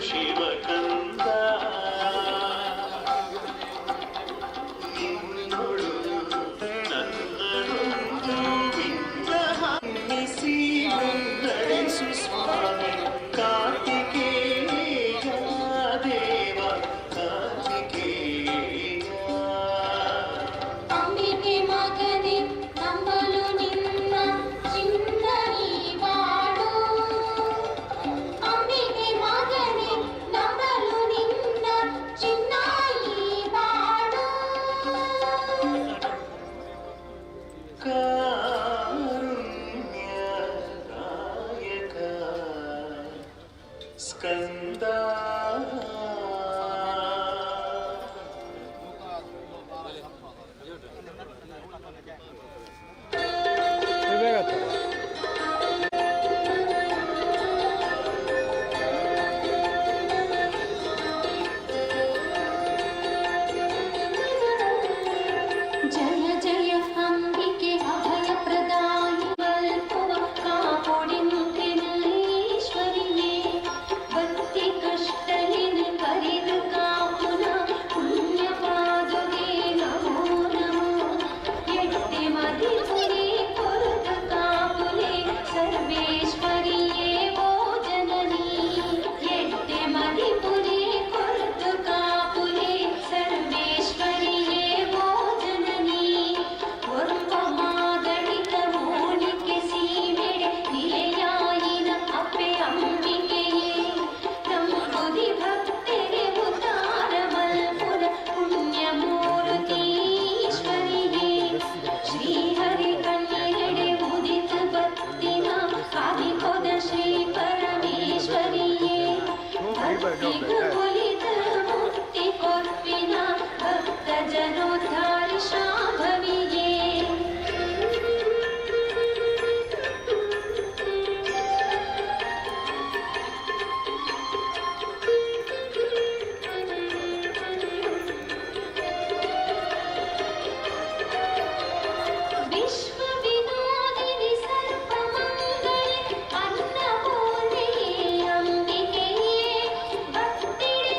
ಶಿವಕಂದ ನಿನ್ನೊಳು ನನ್ನದೊಂದು ವಿಗ್ರಹ ನಿಸಿ ಮುನ್ನಡೆಸು ಸ್ವಾಮಿ ಕಾರ್ತಿಕೇಯ ದೇವ ಕಾರ್ತಿಕೇಯ. ಅಂಬಿಕೆ ಮಗನೆ, ನಂಬಲು ನಿನ್ನ ಚಿನ್ನ ಈ ಬಾಳು. ಅಂಬಿಕೆ ಮಗನೆ, ನಂಬಲು ನಿನ್ನ ಚಿನ್ನ ಈ ಬಾಳು. ಕಾರುಣ್ಯದಾಯಕ ಸ್ಕಂದ. ಜಯ ಜಯ ಅಂಬಿಕೆ, ಅಭಯ ಪ್ರದಾಯಿ, ಮಲ್ಪುವ ಕಾಪೊಡಿಂಪಿನ ಈಶ್ವರಿಯೇ. ಭಕ್ತಿ ಕಷ್ಟಲಿನ ಕರಿದು ಕಾಪುನ ಪುಣ್ಯ ಪಾದುಗೆ ನಮೋ ನಮೋ. ಎಡ್ಡೆ ಮದಿಪುರಿ ಕೊರುತ ಕಾಪುಲೆ ಸರ್ವೇಶ್ವರಿಯೇ ಓ ಜನನಿ. ಎಡ್ಡೆ ಮದಿಪುರಿ ಕೊರುತ ಕಾಪುಲೆ ಸರ್ವೇಶ್ವರಿಯೇ ಓ ಜನನಿ. ಒರ್ಂಬ ಮಾದಡಿತ ಮೂಲಿಕೆ ಸೀಮೆಡೆ ನಿಲೆಯಾಯಿನ ಅಪ್ಪೆ ಅಂಬಿಕೆಯೇ. ನಂಬುದಿ ಭಕ್ತರೆ ಉದ್ಧಾರ ಮಲ್ಪುನ ಪುಣ್ಯಮೂರ್ತೀಶ್ವರಿಯೇ. ಶ್ರೀಹರಿ ಕಣ್ಣೀರೆಡೆ ಉದಿತ ಬತ್ತಿನ ಕಾವಿಕೊದ ಶ್ರೀ ಪರಮೇಶ್ವರಿಯೇ. ಭಕ್ತಿಗು ಒಲಿದ ಮುಕ್ತಿ ಕೊರ್ಪಿನ ಭಕ್ತ ಜನೋದ್ಧಾರಿ ಶಾಂಭವಿಯೇ. ವಿಶ್ವ ವಿನೋದಿನಿ, ಸರ್ವಮಂಗಳೆ, ಅನ್ನಪೂರ್ಣೆಯೇ ಅಂಬಿಕೆಯೇ. ಭಕ್ತಿಡೆ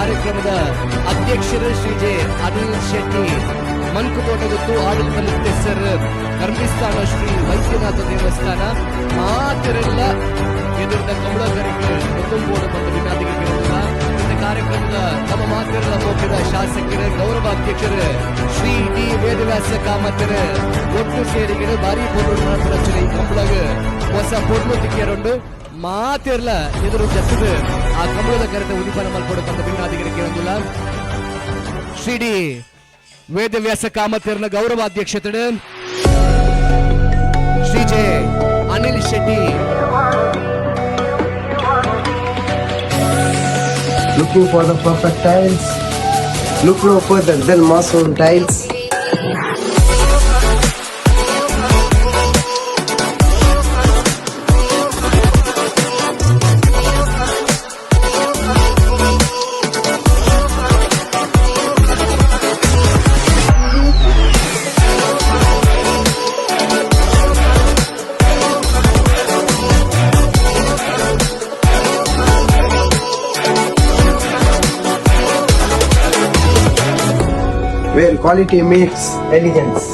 ಕಾರ್ಯಕ್ರಮದ ಅಧ್ಯಕ್ಷರು ಶ್ರೀ ಜೆ ಅನಿಲ್ ಶೆಟ್ಟಿ ಮನ್ಕುತೋಟಗುತ್ತು, ಆಡಳಿತ ಮುಕ್ತೇಸರ್, ಧರ್ಮಸ್ಥಾನ ಶ್ರೀ ವೈದ್ಯನಾಥ ದೇವಸ್ಥಾನ. ಮಾತೆರೆಲ್ಲ ಎದುರಿದ ಕಮಲಕರಿಗೆ ಕುಟುಂಬೋಡು ಬಂದು ವಿನಾದಿಗೆ. ಇಂದ ಕಾರ್ಯಕ್ರಮದ ನಮ್ಮ ಮಾತೆರೆಲ್ಲ ಮೋಕಿದ ಶಾಸಕರು, ಗೌರವ ಅಧ್ಯಕ್ಷರು ಶ್ರೀ ಡಿ ವೇದವ್ಯಾಸ ಕಾಮತ್ತರು ಒಟ್ಟು ಸೇರಿಗಳು ಭಾರಿ ಪೊರ್ಲು ರಚನೆ. ಈ ಕಂಬಳಗ ಹೊಸ ಪೊರ್ಲು ತಿಕ್ಕಿಯರುಂಡು. ಮಾತೆರ್ಲ ಎದುರು ಜತ್ತದು ಆ ಕಂಬಳದ ಕರೆತ ಉದಿಪನ ಮಲ್ಪೊಡು ಬಂದ ಬಿನ್ನಾದಿಗರಿಗೆ ಕೇಳೊಂದುಲ್ಲ. ಶ್ರೀ ಡಿ ವೇದವ್ಯಾಸ ಕಾಮತೆರ್ನ ಗೌರವಾಧ್ಯಕ್ಷತೆ Shri J Anil Shetty. Looking for the perfect tiles? Look no further than Mason Tiles. Where quality meets elegance.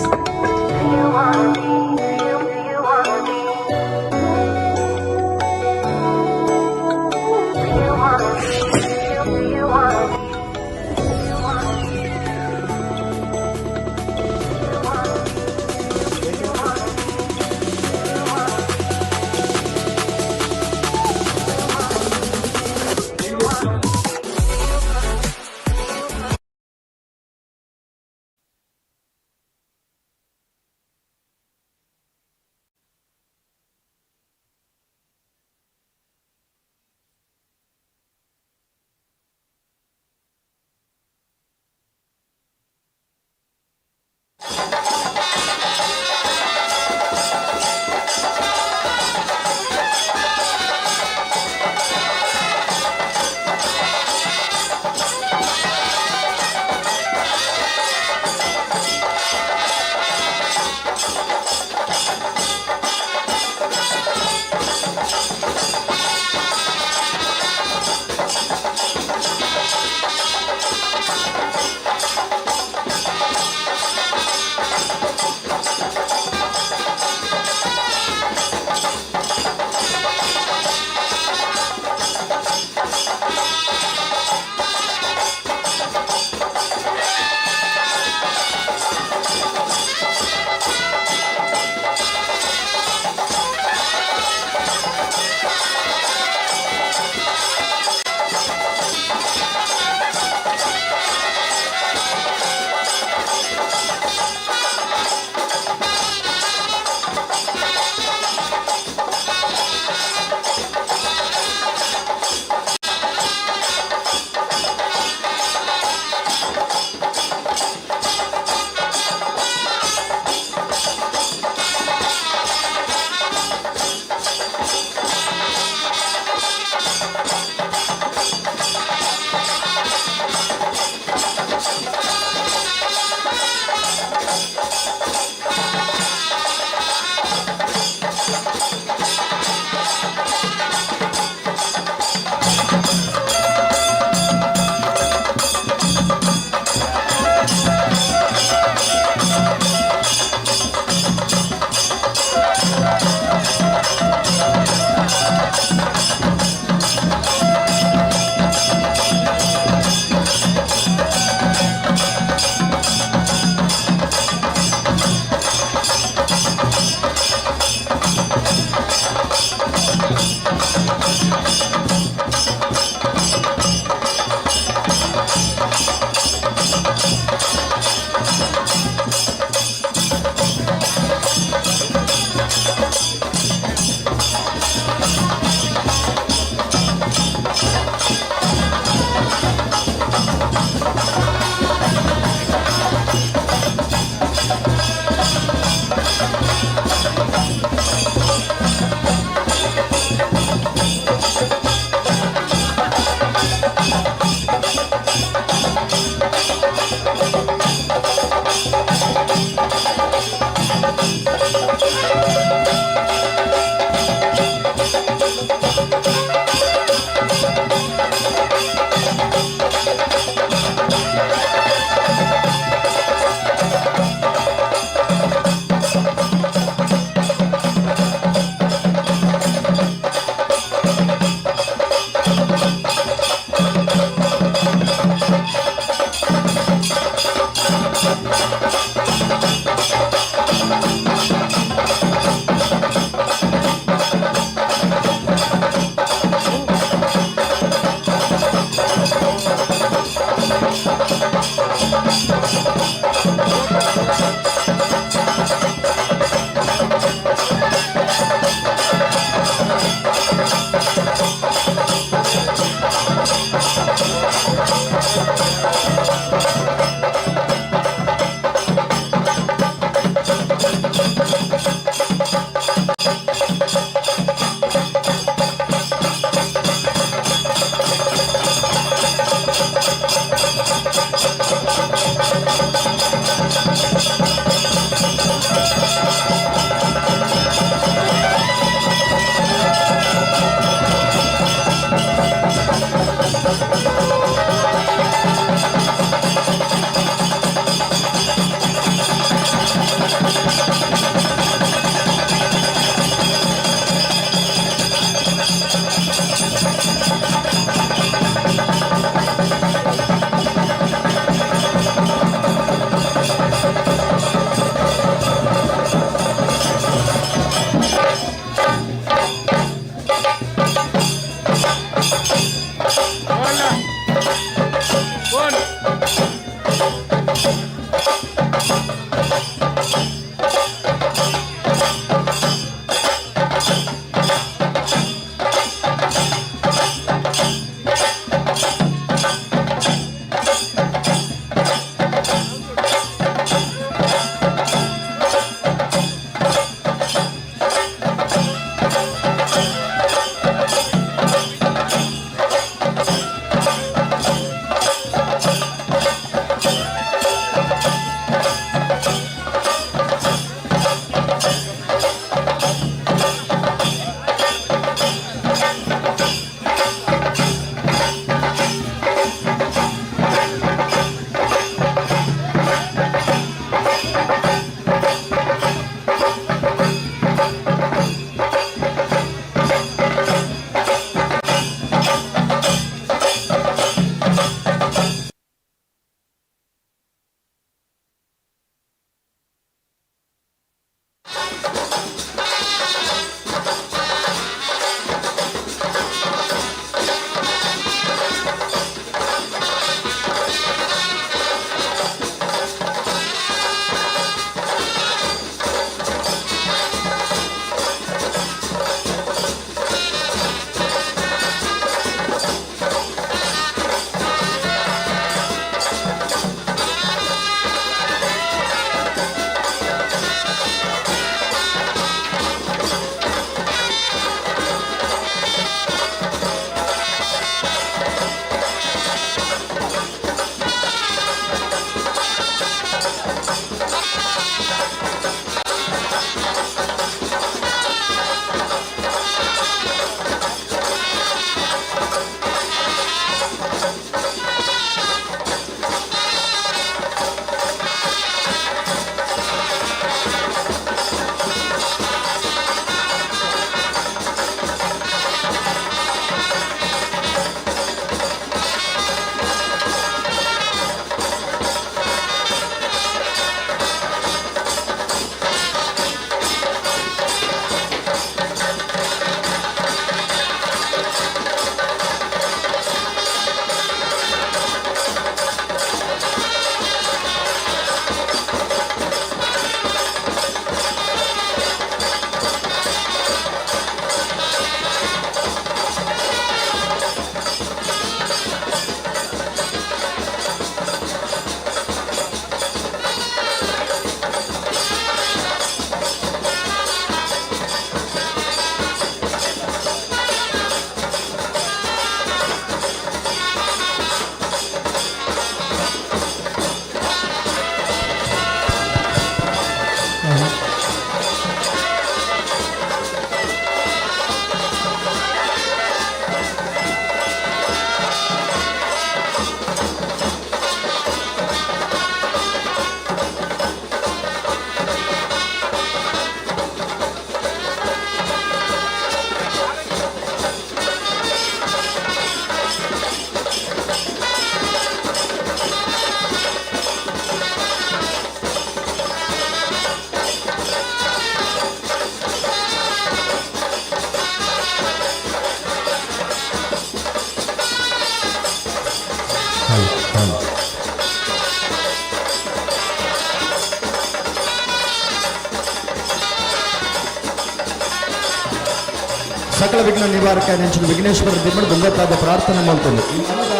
ಸಕಲ ವಿಘ್ನ ನಿವಾರಕ ನೆಂಚಿನ ವಿಘ್ನೇಶ್ವರ ದಿಮ್ಮಡು ದುಂಗತ್ತಾದ ಪ್ರಾರ್ಥನೆ ಮಾಡ್ತದೆ. ಈ ಮನದ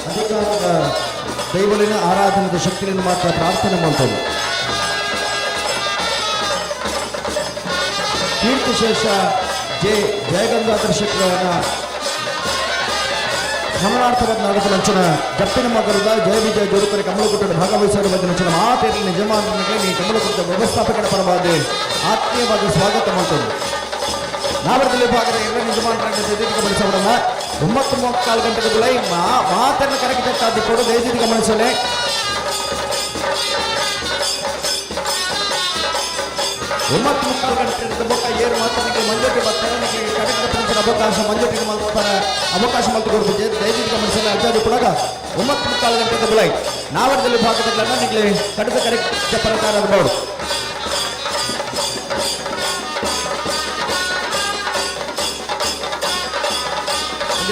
ಅಧಿಕಾರದ ದೈವಲಿನ ಆರಾಧನದ ಶಕ್ತಿಯನ್ನು ಮಾತ್ರ ಪ್ರಾರ್ಥನೆ ಮಾಡ್ತದೆ. ಕೀರ್ತಿಶೇಷ ಜೆ ಜಯಗಂಗಾಧರ ಶೆಟ್ಟರವರ ಸ್ಮರಣಾರ್ಥವಾದ ನಡಪಲಂಚನ ಜಪ್ಪಿನ ಮಗರದ ಜಯ ವಿಜಯ ಜೋಡುಕರೆ ಕಮಲಕುಟ್ಟದ ಭಾಗವಹಿಸಿರುವ ನಂಚನ ಮಾತೇರಿ ನಿಜಮಾನನಿಗೆ ನೀ ಕಮಲಕುಟ್ಟ ವ್ಯವಸ್ಥಾಪಕರ ಪರವಾದ ಆತ್ಮೀಯವಾದ ಸ್ವಾಗತ ಮಾಡ್ತದೆ. ನಾವರದಲ್ಲಿ ಭಾಗದ ಎಲ್ಲ ನಿಜಮಾನರಾಗಿ ದಯವಿಟ್ಟು ಗಮನಿಸೋಣ. 9:45 ಗಂಟೆಗೆ ಬುಲೈ ಮಾತನ್ನು ಕರೆಕ್ಟ್ ಕೊಡು, ದಯವಿಟ್ಟು ಗಮನಿಸೋಣ. 9:45 ಗಂಟೆ ಬೊಕ್ಕ ಏರು ಮಾತನಿಗೆ ಮಂಜೋಟಿ ಬರ್ತಾರೆ. ಕರೆಕ್ಟ್ ಪಂಚನ ಅವಕಾಶ ಮಂಜೋಟಿಗೆ ಮಾಡ್ತಾರೆ, ಅವಕಾಶ ಮಲ್ತು ಕೊಡ್ಬೇಕು, ದಯವಿಟ್ಟು ಗಮನಿಸಲ್ಲ. ಅಜ್ಜಾದಿ ಕೂಡ 9:45 ಗಂಟೆಗೆ ಬುಲೈ ನಾವರದಲ್ಲಿ ಭಾಗದ ನಿಮಗೆ ಕಡಿತ ಕರೆಕ್ಟ್ ಪ್ರಕಾರ ಬೋರ್ಡ್.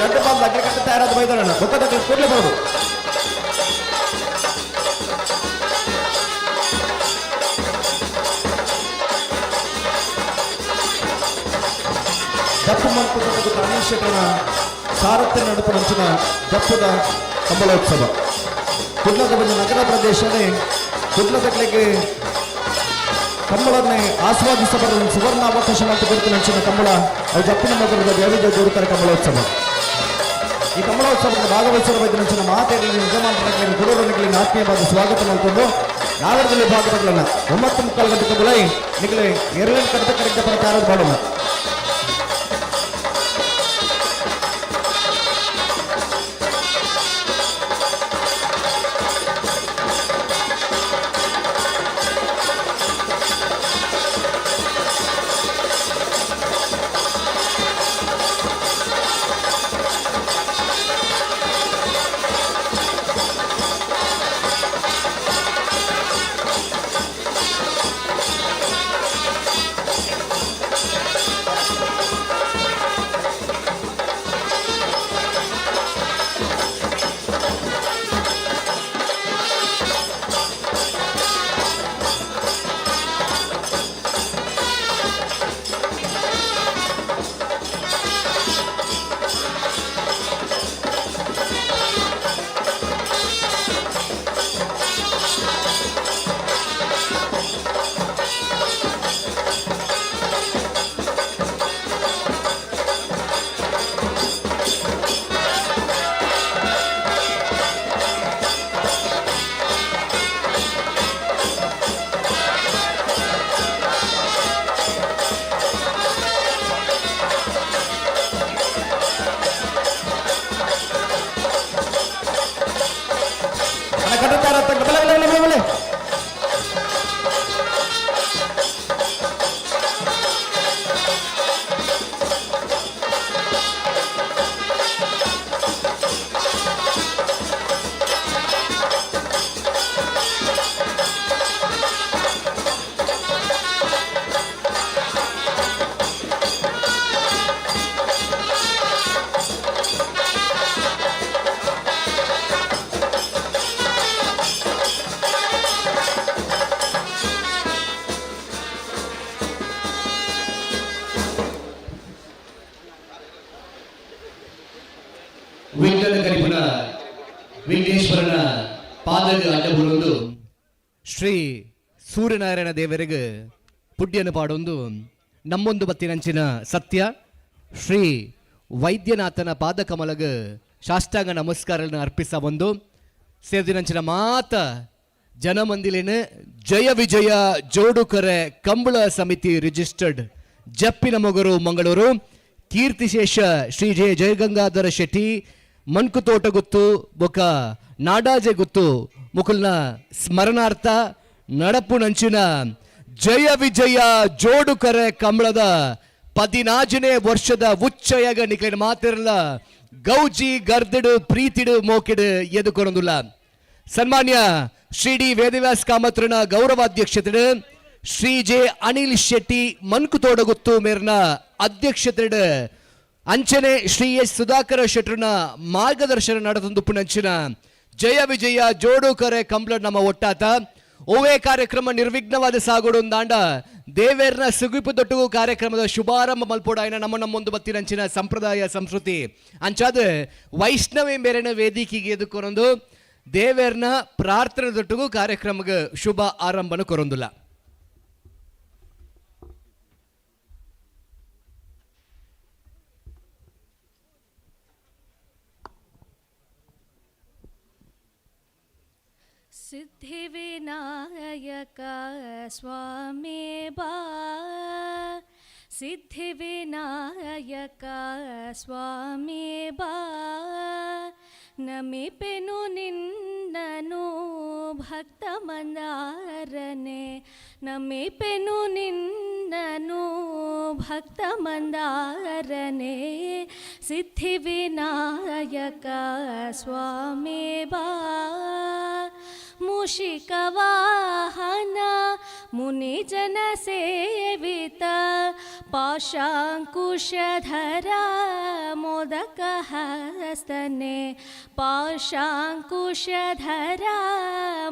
ಎರಡು ಬಾಲ್ ಅಗ್ರ ಕಟ್ಟ ತಯಾರಾದ ಮೈದಾನ ಬೊಕ್ಕದ ಕೂಡಲೇ ಬರೋದು. ಜಪ್ಪು ಮಂಟಪದ ಅನೀಶಕನ ಸಾರಥ್ಯ ನಡುಪನಂಚಿನ ಜಪ್ಪದ ಕಂಬಳೋತ್ಸವ ಕುಡ್ಲದ ಒಂದು ನಗರ ಪ್ರದೇಶನೇ ಕುಡ್ಲದಗಳಿಗೆ ಕಂಬಳನ್ನೇ ಆಸ್ವಾದಿಸಬಲ್ಲ ಸುವರ್ಣ ಅವಕಾಶ ಅಂತ ಕೊಡ್ತು ನಂಚಿನ ಕಂಬಳ ಅವು ಜಪ್ಪಿನ ಮಗರದ ದೇವಿಜ ಜೋಡುತ್ತಾರೆ ಕಂಬಳೋತ್ಸವ. ಈ ಕಂಬಳೋತ್ಸವದ ಭಾಗವಹಿಸಿರುವ ನಂಚಿನ ಮಾತೆಯಲ್ಲಿ ನಿಜಮಾನರಾಗಲಿ ಗುರುರನಿಗೆ ಆತ್ಮೀಯವಾದ ಸ್ವಾಗತ ಮಾಡಿಕೊಂಡು ನಾಗರದಲ್ಲಿ ಭಾಗವಹಿಸಲ್ಲ. 9:45 ಗಂಟೆಗೆ ಬುಲೈ ನಿಗಲೆ ಎರಡನೇ ಕಡಿತ ಕರೆಕ್ಟ್ ಪ್ರಕಾರ ಮಾಡೋಣ. ವಿಘ್ನೇಶ್ವರನ ಪಾದಗ ಅಡ್ಡಬುರೊಂದು ಶ್ರೀ ಸೂರ್ಯನಾರಾಯಣ ದೇವರಿಗೆ ಪುಡ್ಯನು ಪಾಡೊಂದು ನಮ್ಮೊಂದು ಬತ್ತಿನಂಚಿನ ಸತ್ಯ ಶ್ರೀ ವೈದ್ಯನಾಥನ ಪಾದಕಮಲಗ ಸಾಷ್ಟಾಂಗ ನಮಸ್ಕಾರಗಳನ್ನು ಅರ್ಪಿಸ ಒಂದು ಸೇರ್ದಿನಂಚಿನ ಮಾತ ಜನಮಂದಿಲಿನ ಜಯ ವಿಜಯ ಜೋಡುಕರೆ ಕಂಬಳ ಸಮಿತಿ ರಿಜಿಸ್ಟರ್ಡ್, ಜಪ್ಪಿನ ಮೊಗರು, ಮಂಗಳೂರು. ಕೀರ್ತಿಶೇಷ ಶ್ರೀ ಜಯ ಜಯಗಂಗಾಧರ ಶೆಟ್ಟಿ ಮನ್ಕುತೋಟ ಗುತ್ತು ಬೊಕ ನಾಡಾಜೆ ಗುತ್ತು ಮುಕುಲ್ನ ಸ್ಮರಣಾರ್ಥ ನಡಪುನಂಚಿನ ಜಯ ವಿಜಯ ಜೋಡುಕರೆ ಕಂಬಳದ 14ನೇ ವರ್ಷದ ಉಚ್ಚಯಗ ನಿಕ್ಲಿನ ಮಾತಿರಲ್ಲ ಗೌಜಿ ಗರ್ದಿಡು ಪ್ರೀತಿಡು ಮೋಕಿಡು ಎದುಕೊರೊಂದುಲ್ಲ. ಸನ್ಮಾನ್ಯ ಶ್ರೀ ಡಿ ವೇದವ್ಯಾಸ್ ಕಾಮತ್ರನ ಗೌರವಾಧ್ಯಕ್ಷತೆ, ಶ್ರೀ ಜೆ ಅನಿಲ್ ಶೆಟ್ಟಿ ಮನ್ಕುತೋಡಗುತ್ತು ಮೇರ್ನ ಅಧ್ಯಕ್ಷತೆ, ಅಂಚನೆ ಶ್ರೀ ಎಸ್ ಸುಧಾಕರ ಶೆಟ್ಟರ್ನ ಮಾರ್ಗದರ್ಶನ ನಡೆದಂದು ಪುನಂಚಿನ ಜಯ ವಿಜಯ ಜೋಡುಕರೆ ಕಂಬ್ಳ ನಮ್ಮ ಒಟ್ಟಾತ ಓವೇ ಕಾರ್ಯಕ್ರಮ ನಿರ್ವಿಘ್ನವಾದ ಸಾಗೋಡು ದಾಂಡ ದೇವೇರ್ನ ಸುಗಿಪು ದೊಟ್ಟುಗು ಕಾರ್ಯಕ್ರಮದ ಶುಭಾರಂಭ ಮಲ್ಪೋಡಾಯನ ನಮ್ಮ ನಮ್ಮೊಂದು ಬತ್ತಿನಂಚಿನ ಸಂಪ್ರದಾಯ ಸಂಸ್ಕೃತಿ. ಅಂಚಾದ ವೈಷ್ಣವಿ ಮೇರೆನ ವೇದಿಕೆಗೆ ಎದುಕೊರೊಂದು ದೇವೇರ್ನ ಪ್ರಾರ್ಥನೆ ದೊಟ್ಟುಗು ಕಾರ್ಯಕ್ರಮಕ್ಕೆ ಶುಭ ಆರಂಭನ ಕೊರೊಂದುಲ್ಲ. ಸಿದ್ಧಿವಿನಾಯಕ ಸ್ವಾಮಿ ಬಾ, ಸಿದ್ಧಿವಿನಾಯಕ ಸ್ವಾಮಿ ಬಾ, ನಮಿಪೆನು ನಿನ್ನನು ಭಕ್ತ ಮಂದಾರನೆ, ನಮಿಪೆನು ನಿನ್ನನು ಭಕ್ತ ಮಂದಾರನೆ, ಸಿದ್ಧಿವಿನಾಯಕ ಸ್ವಾಮಿ ಬಾ. ಮೂಷಿಕವಾಹನ ಮುನಿಜನ ಸೇವಿತ ಪಾಶಾಂಕುಶಧರ ಮೋದಕ ಹಸ್ತನೆ, ಪಾಶಾಂಕುಶಧರ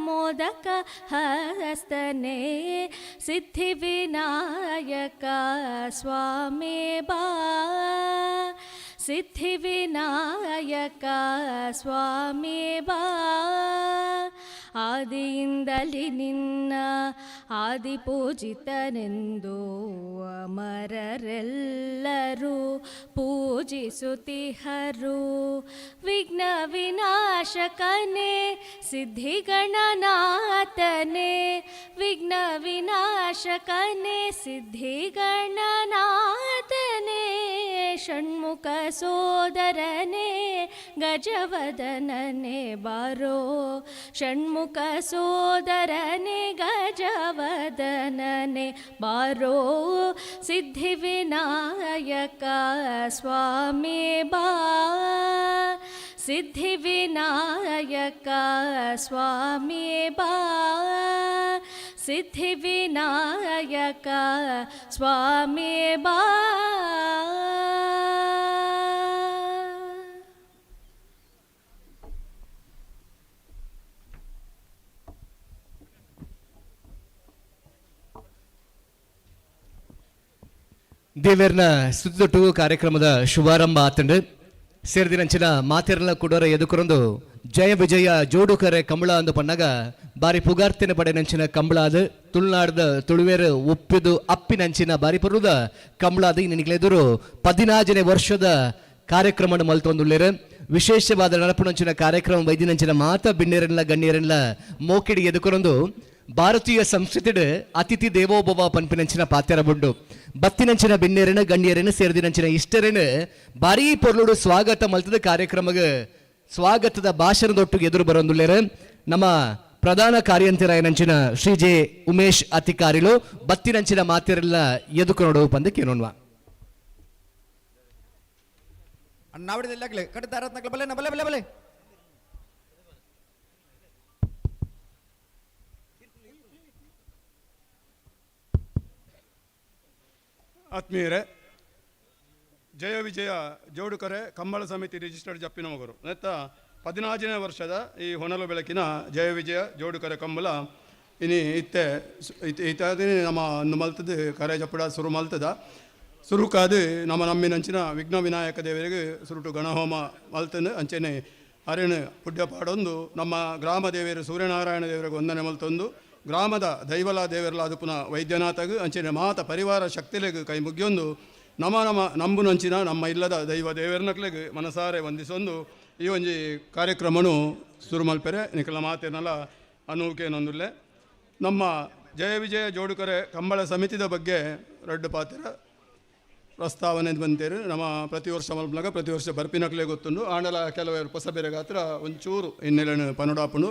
ಮೋದಕ ಹಸ್ತನೆ, ಸಿದ್ಧಿವಿನಾಯಕ ಸ್ವಾಮಿ ಬಾ, ಸಿದ್ಧಿವಿನಾಯಕ ಸ್ವಾಮಿ ಬಾ. ಆದಿಯಿಂದಲಿ ನಿನ್ನ ಆದಿಪೂಜಿತನೆಂದು ಅಮರರೆಲ್ಲರೂ ಪೂಜಿಸುತ್ತಿಹರು. ವಿಘ್ನ ವಿನಾಶಕನೇ ಸಿದ್ಧಿಗಣನಾಥನೇ, ವಿಘ್ನ ವಿನಾಶಕನೇ ಸಿದ್ಧಿಗಣನಾಥನೇ, ಷಣ್ಮುಖ ಸೋದರನೇ ಗಜವದನನೆ ಬಾರೋ, ಷಣ್ಮುಖ ಸೋದರನೇ ಗಜವದನನೆ ಬಾರೋ, ಸಿದ್ಧಿವಿನಾಯಕ ಸ್ವಾಮಿ ಬಾ, ಸಿದ್ಧಿವಿನಾಯಕ ಸ್ವಾಮಿ ಬಾ, ಸಿದ್ಧಿವಿನಾಯಕ ಸ್ವಾಮಿ ಬಾ. ದೇವೇರ್ನ ಸುತ್ತೊಟ್ಟು ಕಾರ್ಯಕ್ರಮದ ಶುಭಾರಂಭ ಆತಂಡು. ಸೇರ್ದಿನಂಚಿನ ಮಾತೆರ್ಲ ಕುಡೋರ ಎದುಕರೊಂದು ಜಯ ವಿಜಯ ಜೋಡುಕರೆ ಕಂಬಳ ಅಂದು ಪಣ್ಣಾಗ ಬಾರಿ ಪುಗಾರ್ತಿನ ಪಡೆನಂಚಿನ ಕಂಬಳ ಅದು. ತುಳುನಾಡ್ದ ತುಳುವೇರು ಉಪ್ಪಿದು ಅಪ್ಪಿನಂಚಿನ ಬಾರಿ ಪರುದ ಕಂಬಳ ಅದು. ಎದುರು 14ನೇ ವರ್ಷದ ಕಾರ್ಯಕ್ರಮ ಮಲ್ತೊಂದುಳ್ಳೇರು. ವಿಶೇಷವಾದ ನಡಪುನಂಚಿನ ಕಾರ್ಯಕ್ರಮ ವೈದ್ಯನಂಚಿನ ಮಾತ ಬಿಣ್ಣೇರೆಲ್ಲ ಗಣ್ಯರೆಲ್ಲ ಮೋಕಿಡಿ ಎದುಕರೊಂದು ಭಾರತೀಯ ಸಂಸ್ಕೃತಿಡ್ ಅತಿಥಿ ದೇವೋಭವ ಪನ್ಪಿನಂಚಿನ ಪಾತ್ರ ಬುಂಡು. ಬತ್ತಿನಂಚಿನ ಬಿನ್ನೇರನ ಗಣ್ಯರೇನು ಸೇರಿದಿನಂಚಿನ ಇಷ್ಟರೇನು ಬಾರೀ ಪೊರ್ಲುಡು ಸ್ವಾಗತ ಮಲ್ತದ ಕಾರ್ಯಕ್ರಮಗ ಸ್ವಾಗತದ ಭಾಷಣದೊಟ್ಟಿಗೆ ಎದುರು ಬರೋಂದುಳ್ಳೇರು ನಮ್ಮ ಪ್ರಧಾನ ಕಾರ್ಯಂತಿರಾಯನಂಚಿನ ಶ್ರೀ ಜೆ ಉಮೇಶ್ ಅಧಿಕಾರಿಲು. ಬತ್ತಿನಂಚಿನ ಮಾತಿರೆಲ್ಲ ಎದುಕು ನೋಡು ಪಂದ ಕೇಳೋಣ್ವಾ. ನಾವಿಡಲಾಗಲಿ ಕಟ್ಟದಾರತ್ನಕ್ಲೆ ಬಲೆ ಬಲೆ ಬಲೆ ಬಲೆ. ಆತ್ಮೀಯರೇ, ಜಯ ವಿಜಯ ಜೋಡುಕರೆ ಕಂಬಳ ಸಮಿತಿ ರಿಜಿಸ್ಟರ್ಡ್ ಜಪ್ಪಿನಮಗರು ನೆತ್ತ 14ನೇ ವರ್ಷದ ಈ ಹೊನಲು ಬೆಳಕಿನ ಜಯ ವಿಜಯ ಜೋಡುಕರೆ ಕಂಬಳ ಇನಿ ಇತ್ತೆ ಇತ್ತೆ ನಮ್ಮ ಅಂದು ಮಲ್ತದ ಕರೆ ಜಪ್ಪಡ ಸುರು ಮಲ್ತದ. ಸುರುಕಾದು ನಮ್ಮ ನಮ್ಮಿನಂಚಿನ ವಿಘ್ನ ವಿನಾಯಕ ದೇವರಿಗೆ ಸುರುಟು ಗಣಹೋಮ ಮಲ್ತನ ಅಂಚೆನೆ ಅರೆಣ ಪುಡ್ಯಪಾಡೊಂದು ನಮ್ಮ ಗ್ರಾಮ ದೇವರು ಸೂರ್ಯನಾರಾಯಣ ದೇವರಿಗೆ ವಂದನೆ ಮಲ್ತೊಂದು ಗ್ರಾಮದ ದೈವಲ ದೇವರಲ ಅದು ಪುನಃ ವೈದ್ಯನಾಥಗ್ ಅಂಚನೆ ಮಾತ ಪರಿವಾರ ಶಕ್ತಿಲೆಗ್ ಕೈ ಮುಗಿಯೊಂದು ನಮ ನಮ ನಂಬುನಂಚಿನ ನಮ್ಮ ಇಲ್ಲದ ದೈವ ದೇವರನಕ್ಲೆಗ್ ಮನಸಾರೆ ವಂದಿಸೊಂದು ಈ ಒಂಜಿ ಕಾರ್ಯಕ್ರಮನು ಸುರು ಮಲ್ಪೆರೆ ನಿಕಲ ಮಾತೇನಲ ಅನೂಕೇನೊಂದುಲ್ಲೆ. ನಮ್ಮ ಜಯ ವಿಜಯ ಜೋಡುಕರೆ ಕಂಬಳ ಸಮಿತಿದ ಬಗ್ಗೆ ರಡ್ಡು ಪಾತ್ರ ಪ್ರಸ್ತಾವನೆ ಬಂತೇರು. ನಮ್ಮ ಪ್ರತಿ ವರ್ಷ ಮಲ್ಪನಾಗ ಪ್ರತಿ ವರ್ಷ ಬರ್ಪಿನಕ್ಲೆ ಗೊತ್ತುಂಡು. ಆಂಡಲ ಕೆಲವರು ಹೊಸ ಬೇರೆ ಗಾತ್ರ ಒಂಚೂರು ಹಿನ್ನೆಲೆಯನ್ನು ಪನುಡಾಪುಂಡು.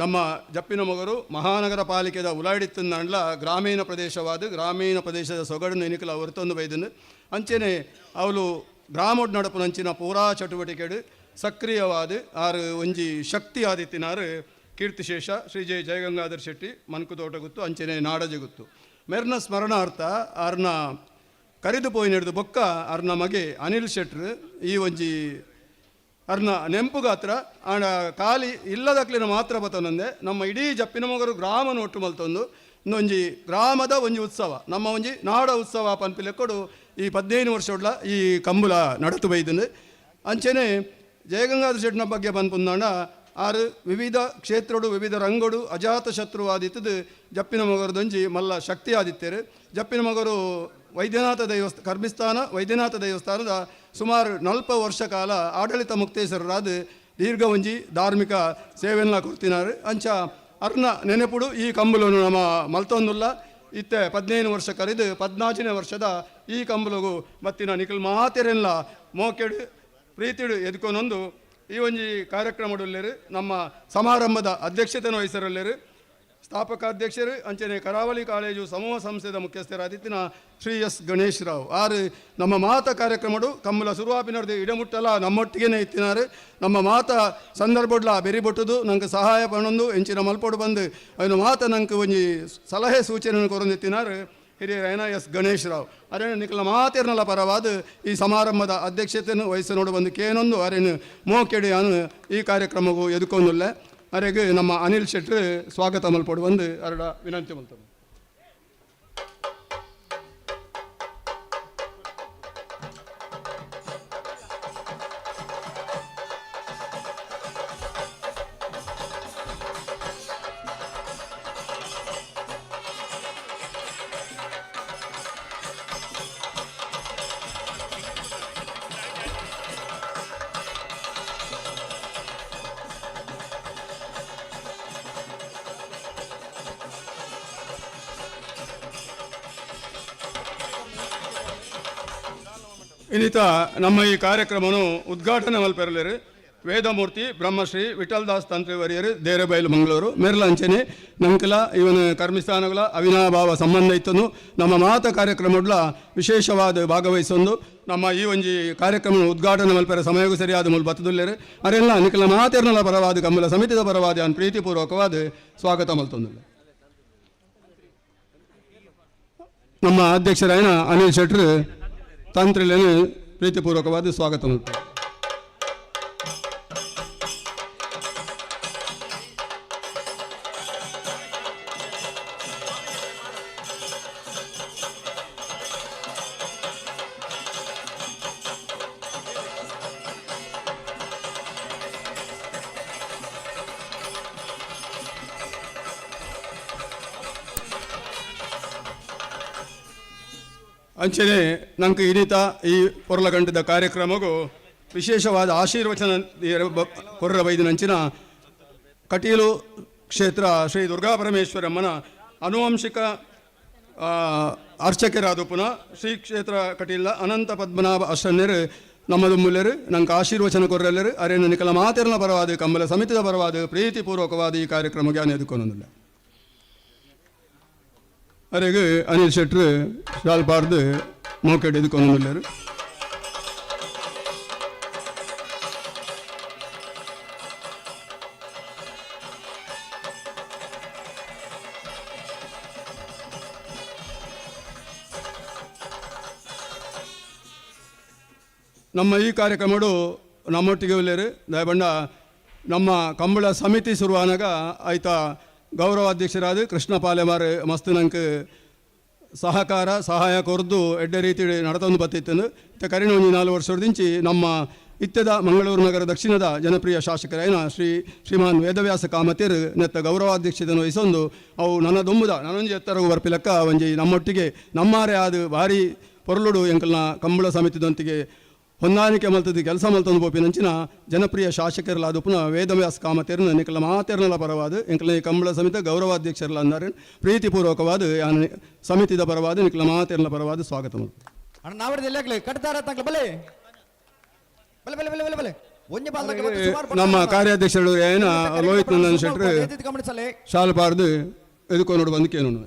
ನಮ್ಮ ಜಪ್ಪಿನ ಮೊಗರು ಮಹಾನಗರ ಪಾಲಿಕೆದ ಉಲಾಡಿತ್ತಂದಾಂಡ್ಲ ಗ್ರಾಮೀಣ ಪ್ರದೇಶವಾದ ಗ್ರಾಮೀಣ ಪ್ರದೇಶದ ಸೊಗಡನ್ನು ಎನಿಕಲ ಹೊರತೊಂದು ಬೈದನು. ಅಂಚೆನೆ ಅವಳು ಗ್ರಾಮೊಡ್ ನಡಪುನಂಚಿನ ಪೂರಾ ಚಟುವಟಿಕೆಡು ಸಕ್ರಿಯವಾದ ಆರು ಒಂಜಿ ಶಕ್ತಿ ಆದಿತ್ತಿನಾರು ಕೀರ್ತಿಶೇಷ ಶ್ರೀ ಜಯ ಜಯಗಂಗಾಧರ್ ಶೆಟ್ಟಿ ಮನ್ಕುತೋಟ ಗುತ್ತು ಅಂಚೆನೆ ನಾಡಜಗುತ್ತು ಮೆರ್ನ ಸ್ಮರಣಾರ್ಥ ಆರ್ನ ಕರಿದು ಪೋಯಿ ನಡೆದು ಬೊಕ್ಕ ಅರ್ನ ಮಗೆ ಅನಿಲ್ ಶೆಟ್ರು ಈ ಒಂಜಿ ಅರ್ನ ನೆಂಪುಗಾತ್ರ ಆಂಡ ಖಾಲಿ ಇಲ್ಲದಕ್ಲಿನ ಮಾತ್ರ ಬತ್ತನಂದೆ ನಮ್ಮ ಇಡೀ ಜಪ್ಪಿನ ಮೊಗರು ಗ್ರಾಮ ಒಟ್ಟು ಮಲ್ತೊಂದು ಒಂಜಿ ಗ್ರಾಮದ ಒಂಜಿ ಉತ್ಸವ ನಮ್ಮ ಒಂಜಿ ನಾಡ ಉತ್ಸವ ಪನ್ಪಿಲೆಕ್ಕೊಡು ಈ 15 ವರ್ಷ ಈ ಕಂಬುಲ ನಡತು ಬೈದನು. ಅಂಚೆನೆ ಜಯಗಂಗಾಧರ ಶೆಟ್ಟಿನ ಬಗ್ಗೆ ಪನ್ಪುಂದಾಂಡ ಆರು ವಿವಿಧ ಕ್ಷೇತ್ರಡು ವಿವಿಧ ರಂಗೋಡು ಅಜಾತ ಶತ್ರುವಾದಿತ್ತದು ಜಪ್ಪಿನ ಮೊಗರದೊಂಜಿ ಮಲ್ಲ ಶಕ್ತಿ ಆದಿತ್ತೇರು. ಜಪ್ಪಿನ ಮೊಗರು ವೈದ್ಯನಾಥ ಕರ್ಮಿಸ್ಥಾನ ವೈದ್ಯನಾಥ ದೇವಸ್ಥಾನದ ಸುಮಾರು 40 ವರ್ಷ ಕಾಲ ಆಡಳಿತ ಮುಕ್ತೇಶ್ವರರಾದ ದೀರ್ಘ ಒಂಜಿ ಧಾರ್ಮಿಕ ಸೇವೆಯನ್ನು ಕೊಡ್ತಿನಾರು. ಅಂಚ ಅರ್ನ ನೆನೆಪುಡು ಈ ಕಂಬುಲನು ನಮ್ಮ ಮಲ್ತೊಂದುಲ್ಲ. ಇತ್ತೆ 15 ವರ್ಷ ಕರೆದು 14ನೇ ವರ್ಷದ ಈ ಕಂಬುಲಗು ಮತ್ತಿನ ನಿಖಲ್ ಮಾತೆರೆಲ್ಲ ಮೋಕೆಡು ಪ್ರೀತಿಡು ಎದ್ಕೊನೊಂದು ಈ ಒಂಜಿ ಕಾರ್ಯಕ್ರಮಡುಲ್ಲೇರು. ನಮ್ಮ ಸಮಾರಂಭದ ಅಧ್ಯಕ್ಷತೆಯನ್ನು ವಹಿಸರಲ್ಲೇರು ಸ್ಥಾಪಕಾಧ್ಯಕ್ಷರು ಅಂಚನೆ ಕರಾವಳಿ ಕಾಲೇಜು ಸಮೂಹ ಸಂಸ್ಥೆದ ಮುಖ್ಯಸ್ಥರಾದಿತ್ತಿನ ಶ್ರೀ ಎಸ್ ಗಣೇಶ್ ರಾವ್ ಆರು ನಮ್ಮ ಮಾತ ಕಾರ್ಯಕ್ರಮಡು ಕಮ್ಮಲ ಸುರುವಾಪಿನರ್ದು ಇಡಮುಟ್ಟಲ ನಮ್ಮೊಟ್ಟಿಗೆನೇ ಇತ್ತಿನಾರು. ನಮ್ಮ ಮಾತ ಸಂದರ್ಭಡ್ಲ ಬೆರಿ ಬೊಟ್ಟುದು ನಂಗೆ ಸಹಾಯ ಪಣೊಂದು ಎಂಚಿನ ಮಲ್ಪೊಡು ಬಂದು ಅವನ ಮಾತ ನಂಗೆ ಒಂಜಿ ಸಲಹೆ ಸೂಚನೆ ಕೊರೊಂದಿತ್ತಿನಾರು ಹಿರಿಯರಾಯನ ಎಸ್ ಗಣೇಶ್ ರಾವ್. ಅರೇನು ನಿಖಲ ಮಾತೇರ್ನಲ ಪರವಾದ ಈ ಸಮಾರಂಭದ ಅಧ್ಯಕ್ಷತೆಯನ್ನು ವಹಿಸ ನೋಡು ಬಂದು ಕೇನೊಂದು ಅರೇನು ಮೋಕೆಡಿ ಅನು ಈ ಕಾರ್ಯಕ್ರಮವು ಎದುಕೊಂದುಲ್ಲ. ಅರೆಗೆ ನಮ್ಮ ಅನಿಲ್ ಶೆಟ್ರು ಸ್ವಾಗತ ಮಲ್ಪೊಡು ಬಂದು ಅರಡ ವಿನಂತಿ ಮಲ್ತದೆ. ಇನ್ನಿತ ನಮ್ಮ ಈ ಕಾರ್ಯಕ್ರಮವನ್ನು ಉದ್ಘಾಟನೆ ಮಲ್ಪೆರಲೇರು ವೇದಮೂರ್ತಿ ಬ್ರಹ್ಮಶ್ರೀ ವಿಠಲ್ದಾಸ್ ತಂತ್ರಿವರಿಯರು ದೇರೆಬೈಲು ಮಂಗಳೂರು ಮೆರ್ಲಂಚನೆ ನಂಕಲ ಇವನ ಕರ್ಮಿಸ್ಥಾನಗಳ ಅವಿನಾಭಾವ ಸಂಬಂಧ ಇತ್ತನು ನಮ್ಮ ಮಾತ ಕಾರ್ಯಕ್ರಮಡ್ಲ ವಿಶೇಷವಾದ ಭಾಗವಹಿಸೊಂದು ನಮ್ಮ ಈ ಒಂಜಿ ಕಾರ್ಯಕ್ರಮ ಉದ್ಘಾಟನೆ ಮಲ್ಪೆರ ಸಮಯಕ್ಕೂ ಸರಿಯಾದ ಮೂಲ ಬತ್ತದುಲ್ಲೇರು ಅರೆಲ್ಲ ನಿಖಲ ಮಾತೆರ್ನಲ ಪರವಾದ ಕಮ್ಮಲ ಸಮಿತಿದ ಪರವಾದ ಅನ್ ಪ್ರೀತಿಪೂರ್ವಕವಾದ ಸ್ವಾಗತ ಮಲ್ತೊಂದುಲ್ಲ. ನಮ್ಮ ಅಧ್ಯಕ್ಷರಾಯನ ಅನಿಲ್ ಶೆಟ್ರು ತಂತ್ರಿಲೇನು ಪ್ರೀತಿಪೂರ್ವಕವಾದ ಸ್ವಾಗತ ಮಲ್ತಾರೆ. ಅಂಚನೆ ನಂಗೆ ಇನ್ನಿತ ಈ ಪೊರ್ಲಗಂಟದ ಕಾರ್ಯಕ್ರಮಗೂ ವಿಶೇಷವಾದ ಆಶೀರ್ವಚನ ಕೊರ್ರ ಬೈದಿನಂಚಿನ ಕಟೀಲು ಕ್ಷೇತ್ರ ಶ್ರೀ ದುರ್ಗಾ ಪರಮೇಶ್ವರಮ್ಮನ ಅನುವಂಶಿಕ ಅರ್ಚಕರಾದ ಪುನಃ ಶ್ರೀ ಕ್ಷೇತ್ರ ಕಟೀಲ ಅನಂತ ಪದ್ಮನಾಭ ಅಷ್ಟನ್ಯರು ನಮ್ಮದು ಮುಲ್ಲೆರು ನಂಗೆ ಆಶೀರ್ವಚನ ಕೊರ್ರಲ್ಲೆರು ಅರೇನು ನಿಕಲ ಮಾತೆರ್ನ ಪರವಾದ ಕಂಬಲ ಸಮಿತಿದ ಪರವಾದ ಪ್ರೀತಿಪೂರ್ವಕವಾದ ಈ ಕಾರ್ಯಕ್ರಮಕ್ಕೆ ಅನೆದುಕೊನೊಂದಿಲ್ಲ. ಅರೆಗ್ ಅನಿಲ್ ಶೆಟ್ರು ಶಾಲ್ ಪಾರ್ದು ಮೋಕೆಡ್ ಎದುಕೊನೊಂದುಲ್ಲೆರು. ನಮ್ಮ ಈ ಕಾರ್ಯಕ್ರಮಡು ನಮ್ಮೊಟ್ಟಿಗೆ ಉಲ್ಲೇರು ದಯಬಂಡ ನಮ್ಮ ಕಂಬಳ ಸಮಿತಿ ಶುರುವಾನಾಗ ಆಯ್ತ ಗೌರವಾಧ್ಯಕ್ಷರಾದ ಕೃಷ್ಣ ಪಾಲೆಮಾರ್ ಮಸ್ತ್ ನಂಗೆ ಸಹಕಾರ ಸಹಾಯ ಕೊರ್ದು ಎಡ್ಡೆ ರೀತಿ ನಡತೊಂದು ಬತ್ತಿತ್ತು. ಇತ್ತೆ ಕರಿನ ಒಂಜಿ 4 ವರ್ಷದಿಂಚಿ ನಮ್ಮ ಇತ್ಯದ ಮಂಗಳೂರು ನಗರ ದಕ್ಷಿಣದ ಜನಪ್ರಿಯ ಶಾಸಕರಾಯನ ಶ್ರೀಮಾನ್ ವೇದವ್ಯಾಸ ಕಾಮತೇರು ನೆತ್ತ ಗೌರವಾಧ್ಯಕ್ಷತೆಯನ್ನು ವಹಿಸೊಂದು ಅವು ನನ್ನ ದೊಂಬುದ ನನೊಂಜಿ ಎತ್ತರಗು ಬರ್ಪಿಲಕ್ಕ ಒಂಜಿ ನಮ್ಮೊಟ್ಟಿಗೆ ನಮ್ಮಾರೆ ಆದ ಭಾರಿ ಪೊರ್ಲುಡು ಎಂಕಲ್ನ ಕಂಬಳ ಸಮಿತಿದೊಂದಿಗೆ ಹೊಂದಾಣಿಕೆ ಮಲ್ತದ್ದು ಕೆಲಸ ಮಲ್ತೊಂದು ಪೋಪಿನಂಚಿನ ಜನಪ್ರಿಯ ಶಾಸಕರಲಾದ ಪುನಃ ವೇದವ್ಯಾಸ ಕಾಮತೇರ್ನ ನಿಕಲ ಮಾತೇರ್ನಲ ಪರವಾದ ಎಂಕಲ್ನ ಈ ಕಂಬಳ ಸಮಿತಿ ಗೌರವಾಧ್ಯಕ್ಷರಲ್ಲ ಅಂದಾರೆ ಪ್ರೀತಿಪೂರ್ವಕವಾದ ಯಾನ್ ಸಮಿತಿದ ಪರವಾದ ನಿಕಲ ಮಾತೇರ್ನ ಪರವಾದ ಸ್ವಾಗತ ಮಲ್ತು. ಅಣ್ಣ ನಾವಡ್ದು ಎಲ್ಲಾಗ್ಲಿ ಕಟ್ತಾರ ತಂಗ್ಲ ಬಲೆ ಬಲೆ ಬಲೆ ಬಲೆ ಬಲೆ ಬಲೆ ಒಂಜಿ ಬಾಲ್ದಕ್ಕೆ ಮತ್ತೆ ಸುಮಾರು ನಮ್ಮ ಕಾರ್ಯಾಧ್ಯಕ್ಷರು ಏನ ಲೋಹಿತ್ ನಂದನ್ ಶೆಟ್ರು ಗಮನಿಸಲೆ ಶಾಲ್ ಪಾರ್ದು ಎದುಕೋನೋಡು ಬಂದು ಕೇನು.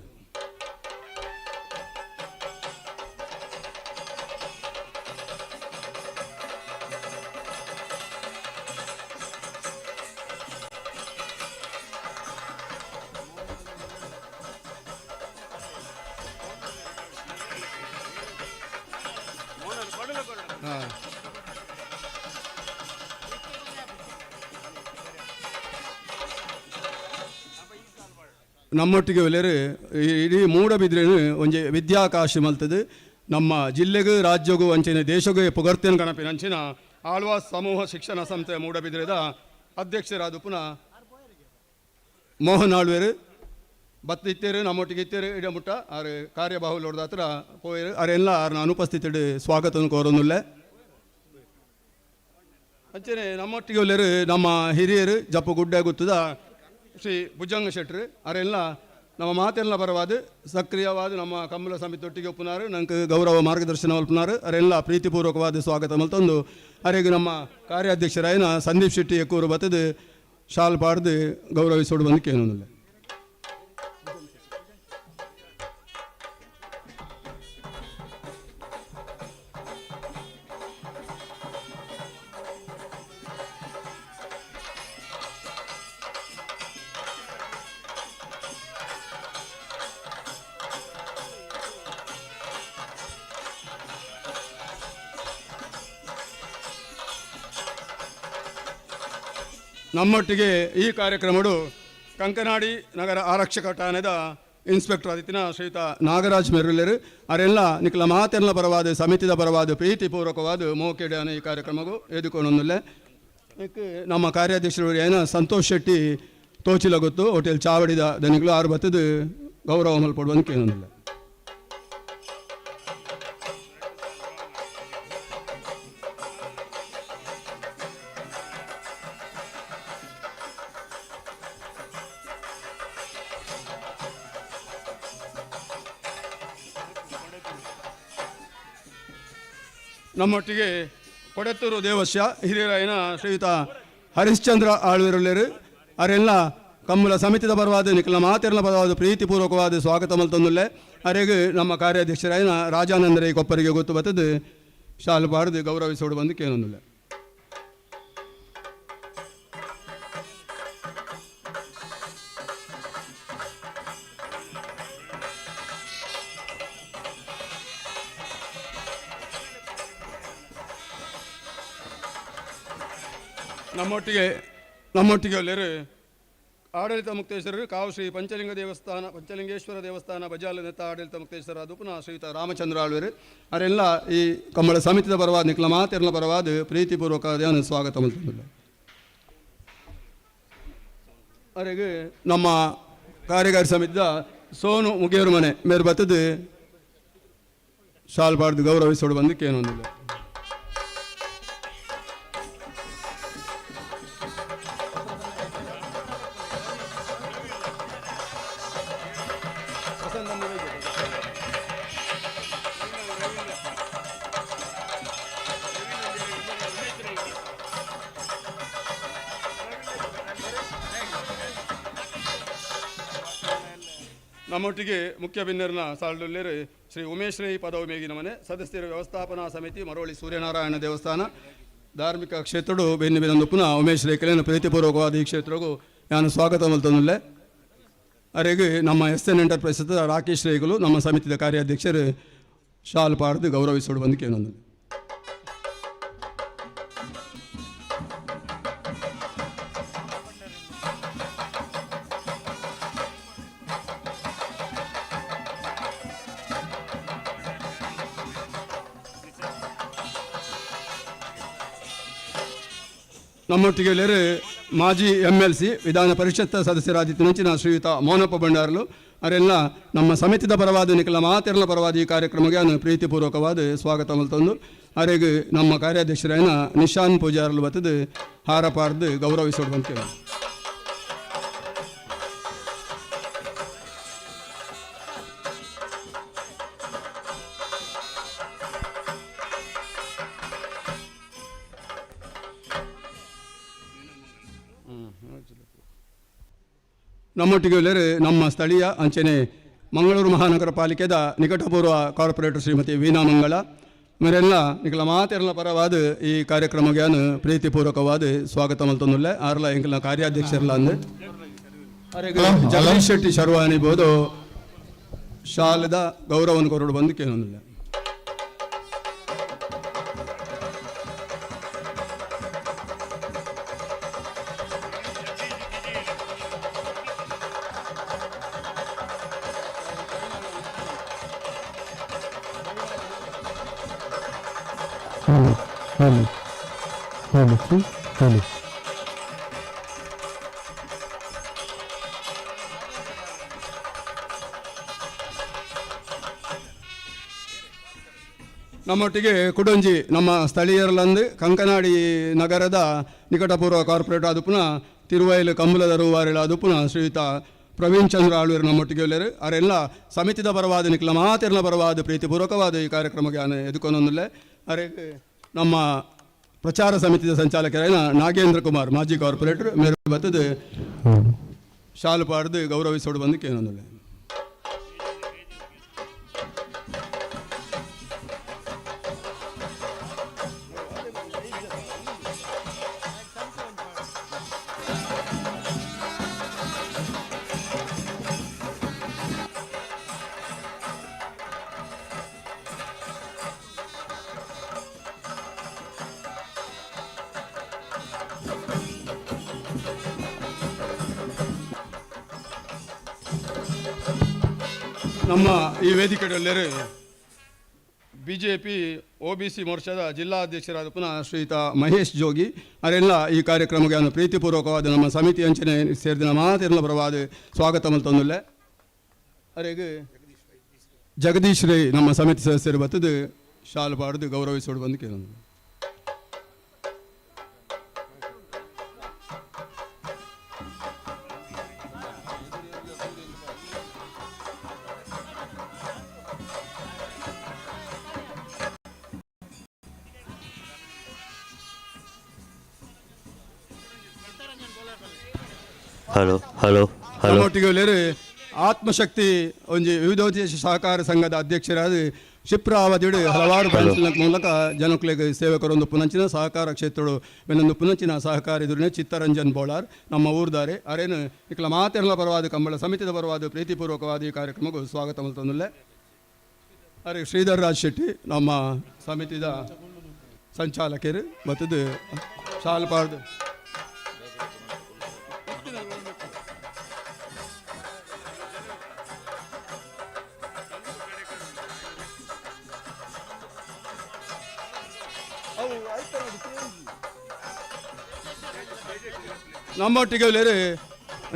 ನಮ್ಮೊಟ್ಟಿಗೆ ಒಲೆರು ಇಡೀ ಮೂಡಬಿದ್ರೇನು ಒಂಜಿ ವಿದ್ಯಾಕಾಶ ಮಲ್ತದು ನಮ್ಮ ಜಿಲ್ಲೆಗೂ ರಾಜ್ಯಗೂ ಅಂಚಿನ ದೇಶಗೂ ಪುಗರ್ತಿನ ಗಣಪಿನ ಅಂಚಿನ ಆಳ್ವಾಸ್ ಸಮೂಹ ಶಿಕ್ಷಣ ಸಂಸ್ಥೆ ಮೂಡಬಿದ್ರೆದ ಅಧ್ಯಕ್ಷರಾದ ಪುನಃ ಮೋಹನ್ ಆಳ್ವೇರು ಬತ್ತ ಇತ್ತೇರು ನಮ್ಮೊಟ್ಟಿಗೆ ಇತ್ತೇರು ಇಡ ಮುಟ್ಟ ಆರು ಕಾರ್ಯಬಾಹುಲೋಡ್ದ ಹತ್ರ ಪೋಯರು ಅರೆಲ್ಲ ಆರ್ನ ಅನುಪಸ್ಥಿತಿಡು ಸ್ವಾಗತ ಕೋರೊಂದುಲ್ಲೆ. ಅಂಚನೆ ನಮ್ಮೊಟ್ಟಿಗೆ ಒಲ್ಲೆರು ನಮ್ಮ ಹಿರಿಯರು ಜಪ್ಪು ಗುಡ್ಡೆ ಗುತ್ತದ ಶ್ರೀ ಭುಜಂಗ ಶೆಟ್ರು ಅರೆಲ್ಲ ನಮ್ಮ ಮಾತೆಲ್ಲ ಪರವಾದ ಸಕ್ರಿಯವಾದ ನಮ್ಮ ಕಂಬಳ ಸಮಿತಿ ಒಪ್ಪುನಾರು ನಂಗೆ ಗೌರವ ಮಾರ್ಗದರ್ಶನ ಒಪ್ಪುನಾರು ಅರೆಲ್ಲ ಪ್ರೀತಿಪೂರ್ವಕವಾದ ಸ್ವಾಗತ ಮಲ್ತೊಂದು ಅರೆಗೆ ನಮ್ಮ ಕಾರ್ಯಾಧ್ಯಕ್ಷರಾಯನ ಸಂದೀಪ್ ಶೆಟ್ಟಿ ಎಕ್ಕೂರು ಬತ್ತದು ಶಾಲ್ ಪಾಡ್ದು ಗೌರವಿಸೋಡು ಬಂದು ಕೇಳೋದಿಲ್ಲ. ನಮ್ಮೊಟ್ಟಿಗೆ ಈ ಕಾರ್ಯಕ್ರಮಡು ಕಂಕನಾಡಿ ನಗರ ಆರಕ್ಷಕ ಠಾಣೆದ ಇನ್ಸ್ಪೆಕ್ಟರ್ ಆದಿತ್ಯನ ಶ್ರೀಯುತ ನಾಗರಾಜ್ ಮೆರುಲೆರು ಅರೆಲ್ಲ ನಿಖಲ ಮಾತೆಲ್ಲ ಪರವಾದ ಸಮಿತಿದ ಪರವಾದ ಪ್ರೀತಿಪೂರ್ವಕವಾದ ಮೋಕೆಡಾನ ಈ ಕಾರ್ಯಕ್ರಮಗೂ ಎದುಕೊಂಡೊಂದುಲ್ಲೆ. ನಮ್ಮ ಕಾರ್ಯಾಧ್ಯಕ್ಷರು ಏನ ಸಂತೋಷ್ ಶೆಟ್ಟಿ ತೋಚಿಲ ಗೊತ್ತು ಹೋಟೆಲ್ ಚಾವಡಿದ ದನಿಗಳು ಆರು ಬತ್ತದು ಗೌರವ ಮಲ್ಪಡುವಂತ ಕೇಳೊಂದಿಲ್ಲ. ನಮ್ಮೊಟ್ಟಿಗೆ ಕೊಡತ್ತೂರು ದೇವಸ್ಯ ಹಿರಿಯರಾಯನ ಶ್ರೀಯುತ ಹರಿಶ್ಚಂದ್ರ ಆಳ್ವಿರುಳ್ಳರು ಅರೆಲ್ಲ ಕಮ್ಮಲ ಸಮಿತಿದ ಪರವಾದ ನಿಖಲ ಮಾತೆರ್ನ ಪರವಾದ ಪ್ರೀತಿಪೂರ್ವಕವಾದ ಸ್ವಾಗತ ಮಲ್ತೊಂದುಲ್ಲೆ. ಅರೆಗೆ ನಮ್ಮ ಕಾರ್ಯಾಧ್ಯಕ್ಷರಾಯನ ರಾಜಾನಂದರೈ ಕೊಪ್ಪರಿಗೆ ಗೊತ್ತು ಬತ್ತದು ಶಾಲು ಪಾಡ್ದು ಗೌರವಿಸೋಡು ಬಂದು ಕೇಳೊಂದುಲ್ಲೆ. ನಮ್ಮೊಟ್ಟಿಗೆ ಒಲ್ಲೆರು ಆಡಳಿತ ಮುಕ್ತೇಶ್ವರರು ಕಾವು ಶ್ರೀ ಪಂಚಲಿಂಗ ದೇವಸ್ಥಾನ ಪಂಚಲಿಂಗೇಶ್ವರ ದೇವಸ್ಥಾನ ಬಜಾಲ ನೆತ್ತ ಆಡಳಿತ ಮುಕ್ತೇಶ್ವರ ಅದು ಪುನಃ ಶ್ರೀಯುತ ರಾಮಚಂದ್ರ ಆಳ್ವರು ಅವರೆಲ್ಲ ಈ ಕಂಬಳ ಸಮಿತಿದ ಪರವಾದ ನಿಖಲ ಮಾತೆರ್ನ ಪರವಾದ ಪ್ರೀತಿಪೂರ್ವಕ ಸ್ವಾಗತ ಮಲ್ತೊಂದುಲ್ಲೆ. ಅವರಿಗೆ ನಮ್ಮ ಕಾರ್ಯಕಾರಿ ಸಮಿತಿದ ಸೋನು ಮುಗೇರು ಮನೆ ಮೇರು ಬತ್ತದು ಶಾಲ್ ಪಾಡ್ದು ಗೌರವಿಸೋಡು ಬಂದು ಕೇನೊಂದಿಲ್ಲ. ನಮ್ಮೊಟ್ಟಿಗೆ ಮುಖ್ಯ ಬಿನ್ನರ್ನ ಸಾಲ್ಡುಲ್ಲೇರು ಶ್ರೀ ಉಮೇಶ್ ರೈ ಪದವಿ ಮೇಗಿನ ಮನೆ ಸದಸ್ಯರ ವ್ಯವಸ್ಥಾಪನಾ ಸಮಿತಿ ಮರವಳ್ಳಿ ಸೂರ್ಯನಾರಾಯಣ ದೇವಸ್ಥಾನ ಧಾರ್ಮಿಕ ಕ್ಷೇತ್ರಡು ಬೆನ್ನು ಬೆನ್ನೊಂದು ಪುನಃ ಉಮೇಶ್ ರೈ ಕಲೆಯನ್ನು ಪ್ರೀತಿಪೂರ್ವಕವಾದ ಈ ಕ್ಷೇತ್ರಗೂ ನಾನು ಸ್ವಾಗತ ಮಲ್ತೊಂದುಲ್ಲೆ. ಅರೆಗೆ ನಮ್ಮ ಎಸ್ ಎನ್ ಎಂಟರ್ಪ್ರೈಸ್ ರಾಕೇಶ್ ರೈಗಳು ನಮ್ಮ ಸಮಿತಿಯ ಕಾರ್ಯಾಧ್ಯಕ್ಷರು ಶಾಲ್ ಪಾಡ್ದು ಗೌರವಿಸೋಡು ಬಂದು ಕೇಳೊಂದು. ನಮ್ಮೊಟ್ಟಿಗೆ ಲೇರು ಮಾಜಿ ಎಮ್.ಎಲ್.ಸಿ ವಿಧಾನ ಪರಿಷತ್ ಸದಸ್ಯರಾದಿತ್ತಿನಂಚಿನ ಶ್ರೀಯುತ ಮೋನಪ್ಪ ಭಂಡಾರಲು ಅವರೆಲ್ಲ ನಮ್ಮ ಸಮಿತಿದ ಪರವಾದ ನಿಖಲ ಮಾತೆರಲ ಪರವಾದ ಈ ಕಾರ್ಯಕ್ರಮಕ್ಕೆ ನಾನು ಪ್ರೀತಿಪೂರ್ವಕವಾದ ಸ್ವಾಗತ ಮಲ್ತೊಂದು ಅರೆಗ್ ನಮ್ಮ ಕಾರ್ಯಾಧ್ಯಕ್ಷರಾಯನ ನಿಶಾನ್ ಪೂಜಾರಲು ಬತ್ತದು ಹಾರಪಾರ್ದು ಗೌರವಿಸೋಡು ಅಂತ ಕೇಳಿ. ನಮ್ಮೊಟ್ಟಿಗೆ ಉಳ್ಳೇರು ನಮ್ಮ ಸ್ಥಳೀಯ ಅಂಚನೆ ಮಂಗಳೂರು ಮಹಾನಗರ ಪಾಲಿಕೆದ ನಿಕಟಪೂರ್ವ ಕಾರ್ಪೊರೇಟರ್ ಶ್ರೀಮತಿ ವೀಣಾ ಮಂಗಳ ಮೇರೆಲ್ಲ ನಿಕಲ ಮಾತೆರಲ ಪರವಾದ ಈ ಕಾರ್ಯಕ್ರಮಕ್ಕೆ ಪ್ರೀತಿಪೂರ್ವಕವಾದ ಸ್ವಾಗತ ಮಲ್ತೊಂದುಲ್ಲೆ. ಆರ್ಲ ಎಂಕಲ್ನ ಕಾರ್ಯಾಧ್ಯಕ್ಷರ್ಲ ಅಂದ್ ಅರೆಗ್ ಜಗದೀಶ್ ಶೆಟ್ಟಿ ಶರ್ವಾನಿ ಬೋದು ಶಾಲೆದ ಗೌರವವನ್ನು ಕೊರಡು ಬಂದು ಕೇಳೊಂದಿಲ್ಲ. Hello, hello, hello, hello. ನಮ್ಮೊಟ್ಟಿಗೆ ಕುಡೊಂಜಿ ನಮ್ಮ ಸ್ಥಳೀಯರಲ್ಲಂದು ಕಂಕನಾಡಿ ನಗರದ ನಿಕಟಪೂರ್ವ ಕಾರ್ಪೊರೇಟ್ ಆದುಪುನ ತಿರುವೈಲು ಕಂಬುಲದ ರೂವಾರಿಲ ಆದುಪುನ ಶ್ರೀಯುತ ಪ್ರವೀಣ್ ಚಂದ್ರ ಆಳ್ವರು ನಮ್ಮೊಟ್ಟಿಗೆ ಉಳ್ಳೇರು. ಅವರೆಲ್ಲ ಸಮಿತಿದ ಪರವಾದ ನಿಖಲ ಮಾತೆರ್ನ ಪರವಾದ ಪ್ರೀತಿಪೂರ್ವಕವಾದ ಈ ಕಾರ್ಯಕ್ರಮಕ್ಕೆ ಆನೆ ಎದುಕೊನೊಂದುಲ್ಲೆ. ಅರೆ ನಮ್ಮ ಪ್ರಚಾರ ಸಮಿತಿಯ ಸಂಚಾಲಕರಾದ ನಾಗೇಂದ್ರ ಕುಮಾರ್ ಮಾಜಿ ಕಾರ್ಪೊರೇಟರ್ ಮೇರು ಬತ್ತದು ಶಾಲು ಪಾಡ್ದು ಗೌರವಿಸೋಡು ಬಂದು ಕೇಳೊಂದುಲ್ಲೆ. ನಮ್ಮ ಈ ವೇದಿಕೆಯಲ್ಲರೂ ಬಿಜೆಪಿ ಒಬಿಸಿ ಮೋರ್ಚಾದ ಜಿಲ್ಲಾಧ್ಯಕ್ಷರಾದ ಪುನಃ ಶ್ರೀಯುತ ಮಹೇಶ್ ಜೋಗಿ ಅವರೆಲ್ಲ ಈ ಕಾರ್ಯಕ್ರಮಕ್ಕೆ ಅನ್ನು ಪ್ರೀತಿಪೂರ್ವಕವಾದ ನಮ್ಮ ಸಮಿತಿ ಅಂಚನೆ ಸೇರಿದ ಮಾತಿರಲ ಪರವಾದ ಸ್ವಾಗತ ಮಲ್ತೊಂದುಲ್ಲೆ. ಅರೆಗ್ ಜಗದೀಶ್ ರೈ ನಮ್ಮ ಸಮಿತಿ ಸದಸ್ಯರು ಬತ್ತದು ಶಾಲು ಪಾಡ್ದು ಗೌರವಿಸೋಡು ಬಂದು ಕೇಳೋದು. Hello hello hello. ನಮ್ಮೊಟ್ಟಿಗೆ ಉಳ್ಳೇರು ಆತ್ಮಶಕ್ತಿ ಒಂಜಿ ವಿವಿಧೋದ್ದೇಶ ಸಹಕಾರ ಸಂಘದ ಅಧ್ಯಕ್ಷರಾದ ಕ್ಷಿಪ್ರಾವಧಿಡು ಹಲವಾರು ಬ್ರಾಂಚ್ನ ಮೂಲಕ ಜನಕ್ಲೆಗ್ ಸೇವೆ ಕೊರೊಂದು ಪುನಂಚಿನ ಸಹಕಾರ ಕ್ಷೇತ್ರಡು ಬೆನ್ನೊಂದು ಪುನಂಚಿನ ಸಹಕಾರ ಎದುರಿನ ಚಿತ್ತರಂಜನ್ ಬೋಳಾರ್ ನಮ್ಮ ಊರ್ದಾರೆ. ಅರೇನು ಇಕ್ಲ ಮಾತೆರ್ಲ ಪರವಾದ ಕಂಬಳ ಸಮಿತಿದ ಪರವಾದ ಪ್ರೀತಿಪೂರ್ವಕವಾದ ಈ ಕಾರ್ಯಕ್ರಮಕ್ಕೂ ಸ್ವಾಗತ ಮಲ್ತೊಂದುಲ್ಲೆ. ಅರೆ ಶ್ರೀಧರ್ ರಾಜ್ ಶೆಟ್ಟಿ ನಮ್ಮ ಸಮಿತಿದ ಸಂಚಾಲಕರು ಮತ್ತದು ಶಾಲ್ಪಾರ್ದು. ನಮ್ಮೊಟ್ಟಿಗೆ ಉಳ್ಳೇರು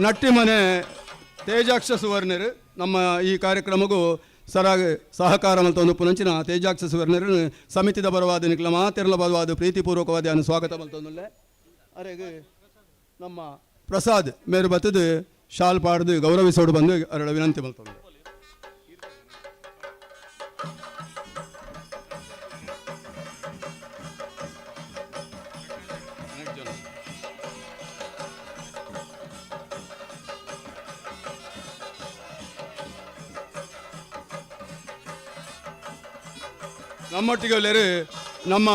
ನಟ್ಟಿಮನೆ ತೇಜಾಕ್ಷ ಸುವರ್ಣರು ನಮ್ಮ ಈ ಕಾರ್ಯಕ್ರಮಕ್ಕೂ ಸರಾಗ ಸಹಕಾರ ಮಲ್ತೊಂದು ಪುನಂಚಿನ ತೇಜಾಕ್ಷ ಸುವರ್ಣರು ಸಮಿತಿದ ಪರವಾದ ನಿಕ್ಲ ಮಾತೆರ್ಲ ಪರವಾದ ಪ್ರೀತಿಪೂರ್ವಕವಾದ ಅನ್ನು ಸ್ವಾಗತ ಮಲ್ತೊಂದುಲ್ಲೆ. ಅರೆಗ್ ನಮ್ಮ ಪ್ರಸಾದ್ ಮೇರು ಬತ್ತದು ಶಾಲ್ ಪಾಡ್ದು ಗೌರವಿಸೋಡು ಬಂದು ಅರಳ ವಿನಂತಿ ಮಲ್ತೊಂದು. ನಮ್ಮೊಟ್ಟಿಗೆ ಉಳ್ಳೇರು ನಮ್ಮ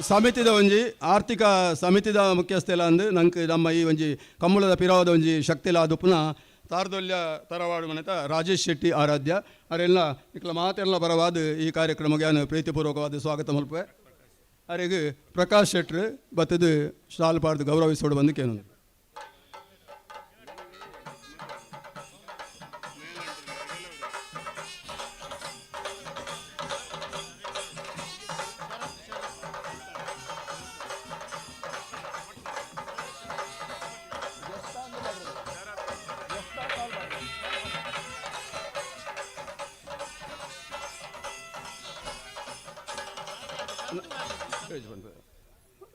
ಸಮಿತಿದ ಒಂಜಿ ಆರ್ಥಿಕ ಸಮಿತಿದ ಮುಖ್ಯಸ್ಥೆಲ ಅಂದು ನಂಗೆ ನಮ್ಮ ಈ ಒಂಜಿ ಕಂಬಳದ ಪಿರಾವದ ಒಂಜಿ ಶಕ್ತಿಲ ಆದುಪುನ ತಾರದೊಲ್ಯ ತರವಾಡು ಮನೆತ ರಾಜೇಶ್ ಶೆಟ್ಟಿ ಆರಾಧ್ಯ ಅವರೆಲ್ಲ ಇಕ್ಲ ಮಾತೆಲ್ಲ ಪರವಾದ ಈ ಕಾರ್ಯಕ್ರಮಕ್ಕೆ ನಾನು ಪ್ರೀತಿಪೂರ್ವಕವಾದ ಸ್ವಾಗತ ಮಲ್ಪೆ. ಅರೆಗ್ ಪ್ರಕಾಶ್ ಶೆಟ್ರು ಬತ್ತದು ಶಾಲ್ ಪಾಡ್ದು ಗೌರವಿಸೋಡು ಬಂದು ಕೇಳೋದು.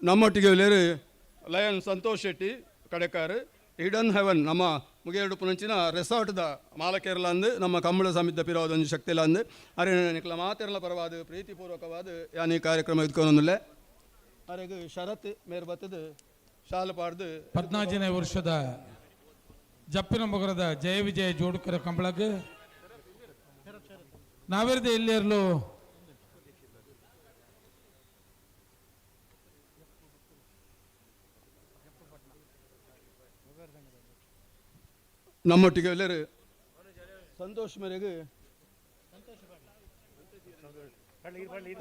ನಮ್ಮೊಟ್ಟಿಗೆ ಉಲ್ಲೇರು lion Santosh Shetty Kadekar, hidden heaven ನಮ್ಮ ಮುಗೇರುಡು ಪುನಂಚಿನ ರೆಸಾರ್ಟ್ದ ಮಾಲಕೇರ್ಲ ಅಂದು ನಮ್ಮ ಕಂಬಳ ಸಮಿತಿ ಪಿರೋದೊಂಜಿ ಶಕ್ತಿಲ ಅಂದು ಅರೆ ನಿಕ್ಲ ಮಾತೆರ್ಲ ಪರವಾದ ಪ್ರೀತಿಪೂರ್ವಕವಾದ ಯಾನ್ ಈ ಕಾರ್ಯಕ್ರಮ ಇದ್ಕೊನೊಂದುಲ್ಲೆ. ಅರೆಗ್ ಶರತ್ ಮೇರ್ ಬತ್ತದು ಶಾಲು ಪಾಡ್ದು. 14ನೇ ವರ್ಷದ ಜಪ್ಪಿನ ಮೊಗರದ ಜಯ ವಿಜಯ ಜೋಡುಕರ ಕಂಬಳಗ್ ನಾವೆರ್ದೆ ಎಲ್ಲಿರ್ಲು. ನಮ್ಮೊಟ್ಟಿಗೆ ಎಲ್ಲರೂ ಸಂತೋಷ್ ಮೇರೆಗೆ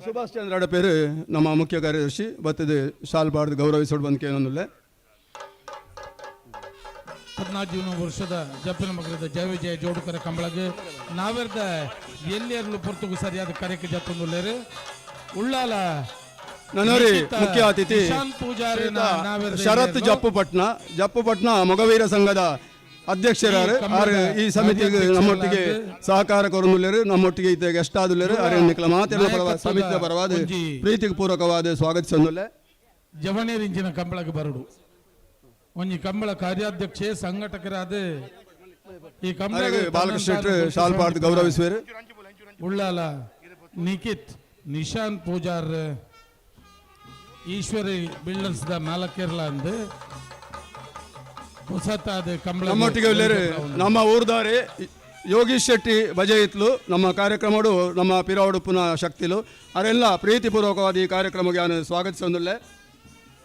ಸುಭಾಷ್ ಚಂದ್ರ ಅಡಪೇರು ನಮ್ಮ ಮುಖ್ಯ ಕಾರ್ಯದರ್ಶಿ ಬತ್ತದು ಶಾಲ್ ಪಾಡ್ದು ಗೌರವಿಸೋಡು ಬಂದ್ ಕೇನೊಂದುಲ್ಲೆ. 14ನೇ ವರ್ಷದ ಜಪ್ಪಿನ ಮಗರದ ಜಯ ವಿಜಯ ಜೋಡುಕರ ಕಂಬಳಗ್ ನಾವೆರ್ದ ಎಲ್ಲಿಯರ್ಲು ಪೊರ್ತುಗು ಸರಿಯಾದ ಕರೆಕ್ ಜತ್ತೊಂದುಲ್ಲೇರು. ಉಳ್ಳಾಲ ನನೋರಿ ನಿಖಿತ ಮುಖ್ಯ ಅತಿಥಿ ನಿಶಾಂತ್ ಪೂಜಾರಿ ಶರತ್ ಜಪ್ಪುಪಟ್ನ, ಜಪ್ಪುಪಟ್ನ ಮೊಗವೀರ ಸಂಘದ ಅಧ್ಯಕ್ಷರಾರು ಆರು ಈ ಸಮಿತಿಗೆ ನಮ್ಮೊಟ್ಟಿಗೆ ಸಹಕಾರ ಕೊರೊಂದುಲ್ಲೇರು, ನಮ್ಮೊಟ್ಟಿಗೆ ಇತ್ತೆ ಗೆಸ್ಟ್ ಆದುಲ್ಲೇರು. ಅರೆ ನಿಕ್ಲ ಮಾತೆರ್ನ ಪರವಾದ ಸಮಿತಿಯ ಪರವಾದ ಪ್ರೀತಿಗೆ ಪೂರಕವಾದ ಸ್ವಾಗತಿಸೊಂದುಲ್ಲೆ. ಜವನೇರಿಂಚಿನ ಕಂಬಳಗ್ ಬರಡು ಒಂಜಿ ಕಂಬಳ ಕಾರ್ಯಾಧ್ಯಕ್ಷೆ ಸಂಘಟಕರಾದ ಈ ಕಂಬಳ ಅರೆಗ್ ಬಾಲಕೃಷ್ಣ ಶೆಟ್ರು ಶಾಲ್ ಪಾಡ್ದು ಗೌರವಿಸುವರು. ಉಳ್ಳಾಲ ನಿಖಿತ್ ನಿಶಾಂತ್ ಪೂಜಾರ್ ಈಶ್ವರಿ ಬಿಲ್ಡರ್ಸ್ the ಮಾಲಕೇರ್ಲ ಅಂದು ಹೊಸತಾದ ಕಂಬಳ. ನಮ್ಮೊಟ್ಟಿಗೆ ಉಲ್ಲೇರು ನಮ್ಮ ಊರ್ದಾರೆ ಯೋಗೀಶ್ ಶೆಟ್ಟಿ ಬಜಯಿತ್ಲು ನಮ್ಮ ಕಾರ್ಯಕ್ರಮಡು ನಮ್ಮ ಪಿರಾವುಡುಪ್ಪುನ ಶಕ್ತಿಲು ಅರೆಲ್ಲ ಪ್ರೀತಿಪೂರ್ವಕವಾದ ಈ ಕಾರ್ಯಕ್ರಮಕ್ಕೆ ನಾನು ಸ್ವಾಗತಿಸೊಂದುಲ್ಲೆ.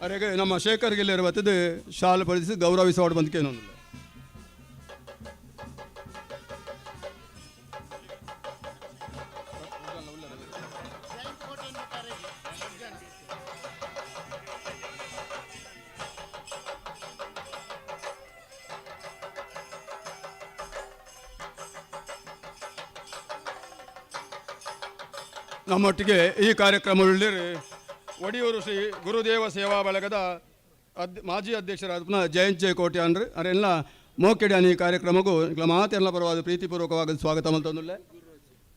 ಅರೆಗೆ ನಮ್ಮ ಶೇಖರ್ ಗಿಲ್ಲೇರು ಬತ್ತದು ಶಾಲು ಪಡಿಸಿ ಗೌರವಿಸೋಡು ಬಂದ್ಕೇನೊಂದುಲ್ಲೆ. ನಮ್ಮೊಟ್ಟಿಗೆ ಈ ಕಾರ್ಯಕ್ರಮದಲ್ಲಿ ಒಡಿಯೂರು ಶ್ರೀ ಗುರುದೇವ ಸೇವಾ ಬಳಗದ ಮಾಜಿ ಅಧ್ಯಕ್ಷರಾದ ಪುನಃ ಜಯಂತ್ ಜಯ ಕೋಟೆ ಅಂಡ್ರು ಅರೆಲ್ಲ ಮೋಕೆಡಿ ಈ ಕಾರ್ಯಕ್ರಮಕ್ಕೂ ಮಾತೆಲ್ಲ ಪರವಾದ ಪ್ರೀತಿಪೂರ್ವಕವಾಗಿ ಸ್ವಾಗತ ಮಲ್ತೊಂದುಲ್ಲೆ.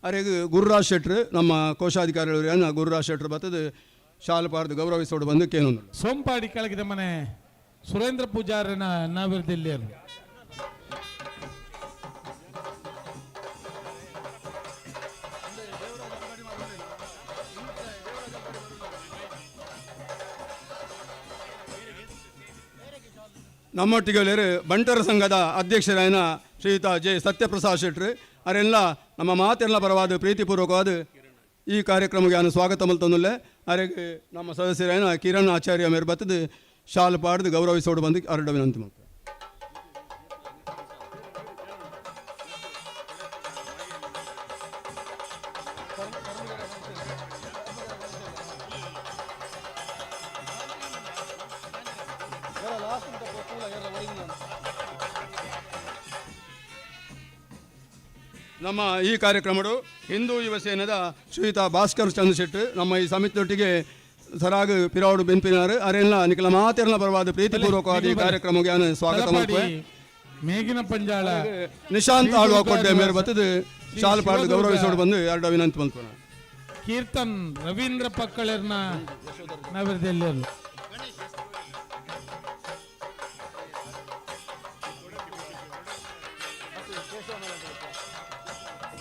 ಅರೆಗ್ ಗುರುರಾಜ್ ಶೆಟ್ರು ನಮ್ಮ ಕೋಶಾಧಿಕಾರಿಗಳು ಏನ ಗುರುರಾಜ್ ಶೆಟ್ರು ಬತ್ತದು ಶಾಲು ಪಾಡ್ದು ಗೌರವಿಸೋಡು ಬಂದು ಕೇನೊಂದು. ಸೋಂಪಾಡಿ ಕೆಳಗಿದ ಮನೆ ಸುರೇಂದ್ರ ಪೂಜಾರನ ನಾವಿರ್ದಿಲ್ಲಿ. ನಮ್ಮೊಟ್ಟಿಗೆ ಉಲ್ಲೇರು ಬಂಟರ ಸಂಘದ ಅಧ್ಯಕ್ಷರಾಯನ ಶ್ರೀಯುತ ಜೆ ಸತ್ಯಪ್ರಸಾದ್ ಶೆಟ್ರು ಅರೆಲ್ಲ ನಮ್ಮ ಮಾತೆಲ್ಲ ಪರವಾದ ಪ್ರೀತಿಪೂರ್ವಕವಾದ ಈ ಕಾರ್ಯಕ್ರಮಕ್ಕೆ ನಾನು ಸ್ವಾಗತ ಮಲ್ತೊಂದುಲ್ಲೆ. ಅರೆಗೆ ನಮ್ಮ ಸದಸ್ಯರಾಯನ ಕಿರಣ್ ಆಚಾರ್ಯ ಮೇರ್ ಬತ್ತದು ಶಾಲು ಪಾಡ್ದು ಗೌರವಿಸೋಡು ಬಂದು ಅರಡ ವಿನಂತಿ ಮಾಡ್ತಾರೆ. ನಮ್ಮ ಈ ಕಾರ್ಯಕ್ರಮಡು ಹಿಂದೂ ಯುವ ಸೇನದ ಶ್ರೀಯುತ ಭಾಸ್ಕರ್ ಚಂದ್ರ ಶೆಟ್ಟಿ ನಮ್ಮ ಈ ಸಮಿತಿಯೊಟ್ಟಿಗೆ ಸರಾಗ ಪಿರಾವುಡು ಬೆನ್ಪಿನಾರು ಅರೆಲ್ಲ ನಿಖಲ ಮಾತೆರ್ನ ಪರವಾದ ಪ್ರೀತಿಪೂರ್ವಕವಾದ ಈ ಕಾರ್ಯಕ್ರಮಕ್ಕೆ ನಾನು ಸ್ವಾಗತ ಮಾಡ್ತೇವೆ. ಮೇಗಿನ ಪಂಜಾಳ ನಿಶಾಂತ್ ಆಳ್ವ ಕೊಡ್ಡೆ ಮೇರೆ ಬತ್ತದು ಶಾಲು ಪಾಡ್ದು ಗೌರವಿಸೋಡು ಬಂದು ಎರಡು ವಿನಂತಿ ಮಲ್ಪುನ. ಕೀರ್ತನ್ ರವೀಂದ್ರ ಪಕ್ಕಳೆರ್ನ ನಾವಿರ್ದಿಲ್ಲಿ.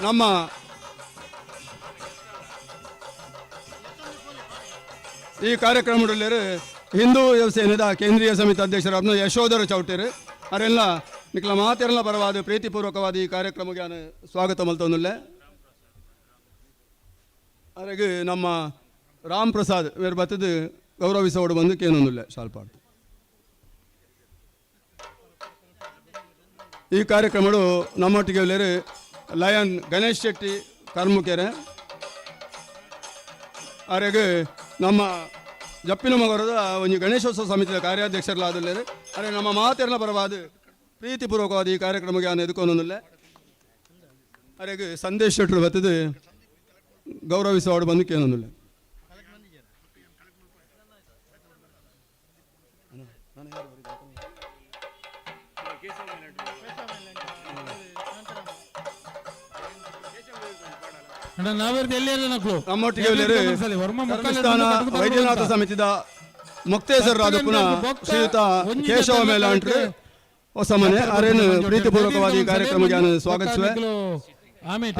ನಮ್ಮ ಈ ಕಾರ್ಯಕ್ರಮದಲ್ಲಿ ಹಿಂದೂ ಸೇನೆದ ಕೇಂದ್ರೀಯ ಸಮಿತಿ ಅಧ್ಯಕ್ಷರಾದ ಯಶೋಧರ ಚೌಟೇರು ಅವರೆಲ್ಲ ನಿಖಲ ಮಾತೆಲ್ಲ ಪರವಾದ ಪ್ರೀತಿಪೂರ್ವಕವಾದ ಈ ಕಾರ್ಯಕ್ರಮಕ್ಕೆ ನಾನು ಸ್ವಾಗತ ಮಲ್ತೊಂದುಲ್ಲೆ. ಅರೆಗೆ ನಮ್ಮ ರಾಮ್ ಪ್ರಸಾದ್ ಮೇರ್ ಬತ್ತದು ಗೌರವಿಸೋಡು ಬಂದು ಕೇನೊಂದುಲ್ಲೆ ಶಾಲ್ಪಾಡ್ದು. ಈ ಕಾರ್ಯಕ್ರಮಡು ನಮ್ಮೊಟ್ಟಿಗೆ ಉಲ್ಲೇರು ಲಯನ್ ಗಣೇಶ್ ಶೆಟ್ಟಿ ಕರ್ಮುಕೆರೆ ಅರೆಗೆ ನಮ್ಮ ಜಪ್ಪಿನ ಮಗರದ ಒಂದು ಗಣೇಶೋತ್ಸವ ಸಮಿತಿಯ ಕಾರ್ಯಾಧ್ಯಕ್ಷರಾದುಲ್ಲೇರು ಅರೆ ನಮ್ಮ ಮಾತೆರ್ನ ಪರವಾದ ಪ್ರೀತಿಪೂರ್ವಕವಾದ ಈ ಕಾರ್ಯಕ್ರಮಕ್ಕೆ ನಾನು ಎದುಕೊಂದುಲ್ಲೆ. ಅರೆಗೆ ಸಂದೇಶ್ ಶೆಟ್ಟರು ಬತ್ತದು ಗೌರವಿಸುವವರು ಬಂದು ಕೇನೊಂದುಲ್ಲೆ. ನಮ್ಮೊಟ್ಟಿಗೆ ವೈದ್ಯನಾಥ ಸಮಿತಿದ ಮೊಕ್ತೇಸರರಾದ ಪುನಃ ಶ್ರೀಯುತ ಕೇಶವ ಮೇಲಾಂಟ್ರು ಹೊಸ ಮನೆ ಅರೇನು ಪ್ರೀತಿಪೂರ್ವಕವಾದ ಈ ಕಾರ್ಯಕ್ರಮಕ್ಕೆ ಸ್ವಾಗತಿಸುವೆ.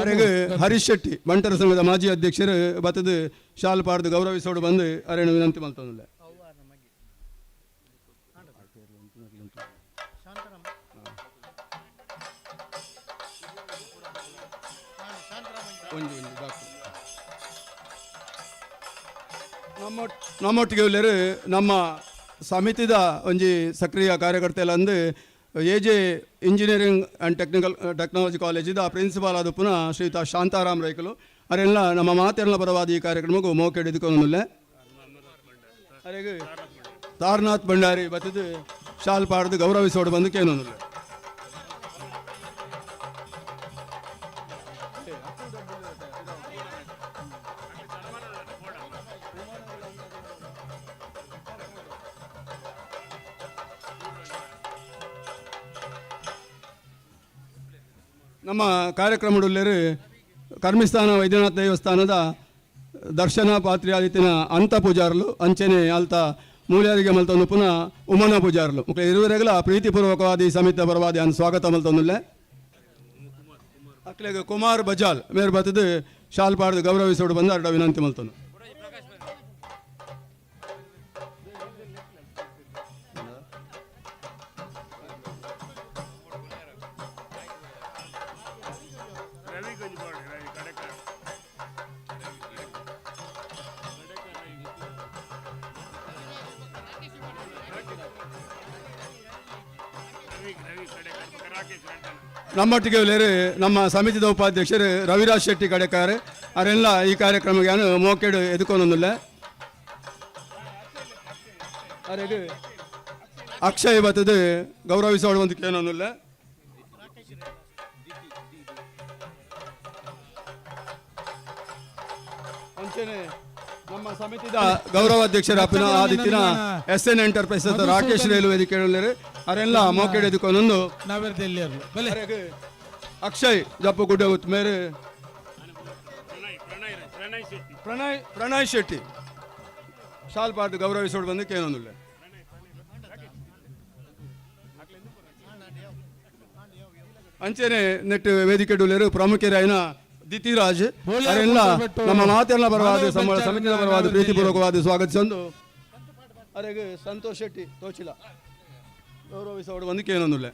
ಅರೆಗೆ ಹರೀಶ್ ಶೆಟ್ಟಿ ಬಂಟರ ಸಂಘದ ಮಾಜಿ ಅಧ್ಯಕ್ಷರು ಬತ್ತದ ಶಾಲ್ ಪಾಡ್ದು ಗೌರವಿಸೋಡು ಬಂದು ಅರೇನು ವಿನಂತಿ ಮಲ್ತೊಂದುಲ್ಲೆ. ನಮ್ಮೊಟ್ಟಿಗೆ ಉಲ್ಲೆರು ನಮ್ಮ ಸಮಿತಿದ ಒಂಜಿ ಸಕ್ರಿಯ ಕಾರ್ಯಕರ್ತೆಲ್ಲ ಅಂದು A J engineering and technical technology ಕಾಲೇಜಿದ principal ಆದ ಪುನಃ ಶ್ರೀಯುತ ಶಾಂತಾರಾಮ್ ರೈಕಲು ಅರೆಲ್ಲ ನಮ್ಮ ಮಾತೆಲ್ಲ ಪರವಾದ ಈ ಕಾರ್ಯಕ್ರಮಕ್ಕೂ ಮೋಕೆ ಹಿಡಿದುಕೊಳ್ಳಲೆ. ಅರೆಗೆ ತಾರನಾಥ್ ಭಂಡಾರಿ ಬತ್ತಿದ್ದು ಶಾಲ್ ಪಾಡ್ದು ಗೌರವಿಸೋಡು ಬಂದು ಕೇನೊಂದುಲ್ಲೆ. ನಮ್ಮ ಕಾರ್ಯಕ್ರಮದಲ್ಲಿರು ಕರ್ಮಿಸ್ಥಾನ ವೈದ್ಯನಾಥ ದೇವಸ್ಥಾನದ ದರ್ಶನ ಪಾತ್ರಿಯಾದಿತ್ತಿನ ಅಂತ ಪೂಜಾರ್ಲು ಅಂಚನೆ ಅಲ್ತ ಮೂಲ್ಯಾರಿಗೆ ಮಲ್ತೊಂದು ಪುನಃ ಉಮನ ಪೂಜಾರ್ಲು ಮುಖ ಇರುವರೆಗಲ ಪ್ರೀತಿಪೂರ್ವಕವಾದ ಈ ಸಮಿತಿ ಪರವಾದಿ ಅನ್ ಸ್ವಾಗತ ಮಲ್ತೊಂದುಲ್ಲೆ. ಅಕ್ಲೆಗ್ ಕುಮಾರ್ ಬಜಾಲ್ ಮೇರು ಬತ್ತದು ಶಾಲ್ ಪಾಡ್ದು ಗೌರವಿಸೋಡು ಬಂದು ಅರ್ಡ ವಿನಂತಿ ಮಲ್ತೊಂದು. ನಮ್ಮೊಟ್ಟಿಗೆ ನಮ್ಮ ಸಮಿತಿದ ಉಪಾಧ್ಯಕ್ಷರು ರವಿರಾಜ್ ಶೆಟ್ಟಿ ಕಡೆಕಾರ್ ಅವರೆಲ್ಲ ಈ ಕಾರ್ಯಕ್ರಮಕ್ಕೆ ಮೋಕೆಡು ಎದುಕೊಂಡೊಂದುಲ್ಲೆ. ಅರೆಗೆ ಅಕ್ಷಯ್ ಬತ್ತದು ಗೌರವಿಸೋಡು ಒಂದು ಕೇನೊಂದುಲ್ಲೆ. ಅಂಚನೆ ನಮ್ಮ ಸಮಿತಿದ ಗೌರವಾಧ್ಯಕ್ಷರ ಅಪ್ಪಿನ ಆದಿತ್ಯನ S N enterprise Rakesh railway ವೇದಿಕೆ ಅವರೆಲ್ಲ ಮೋಕೆಡು ಎದುಕೊಂಡೊಂದು. ಅಕ್ಷಯ್ ಜಪ್ಪು ಗುಡ್ಡ ಮೇರೆ ಪ್ರಣಯ್ ಪ್ರಣಯ್ ಶೆಟ್ಟಿ ಶಾಲ್ ಪಾಡ್ದು ಗೌರವಿಸೋಡು ಬಂದು ಕೇನೊಂದುಲ್ಲೆ. ಅಂಚನೆ ನೆಟ್ ವೇದಿಕೆ ಡೊಲ್ಲೆರು ಪ್ರಾಮುಖ್ಯರಾಯಿನ ದಿತಿರಾಜ್ ಅವರೆಲ್ಲ ನಮ್ಮ ಮಾತೆಲ್ಲ ಪರವಾದ ಸಮಿತಿಯ ಪರವಾದ ಪ್ರೀತಿಪೂರ್ವಕವಾದ ಸ್ವಾಗತಿಸೊಂದು. ಅರೆಗೆ ಸಂತೋಷ್ ಶೆಟ್ಟಿ ತೋಚಿಲ ಗೌರವಿಸೋಡು ಬಂದು ಕೇನೊಂದುಲ್ಲೆ.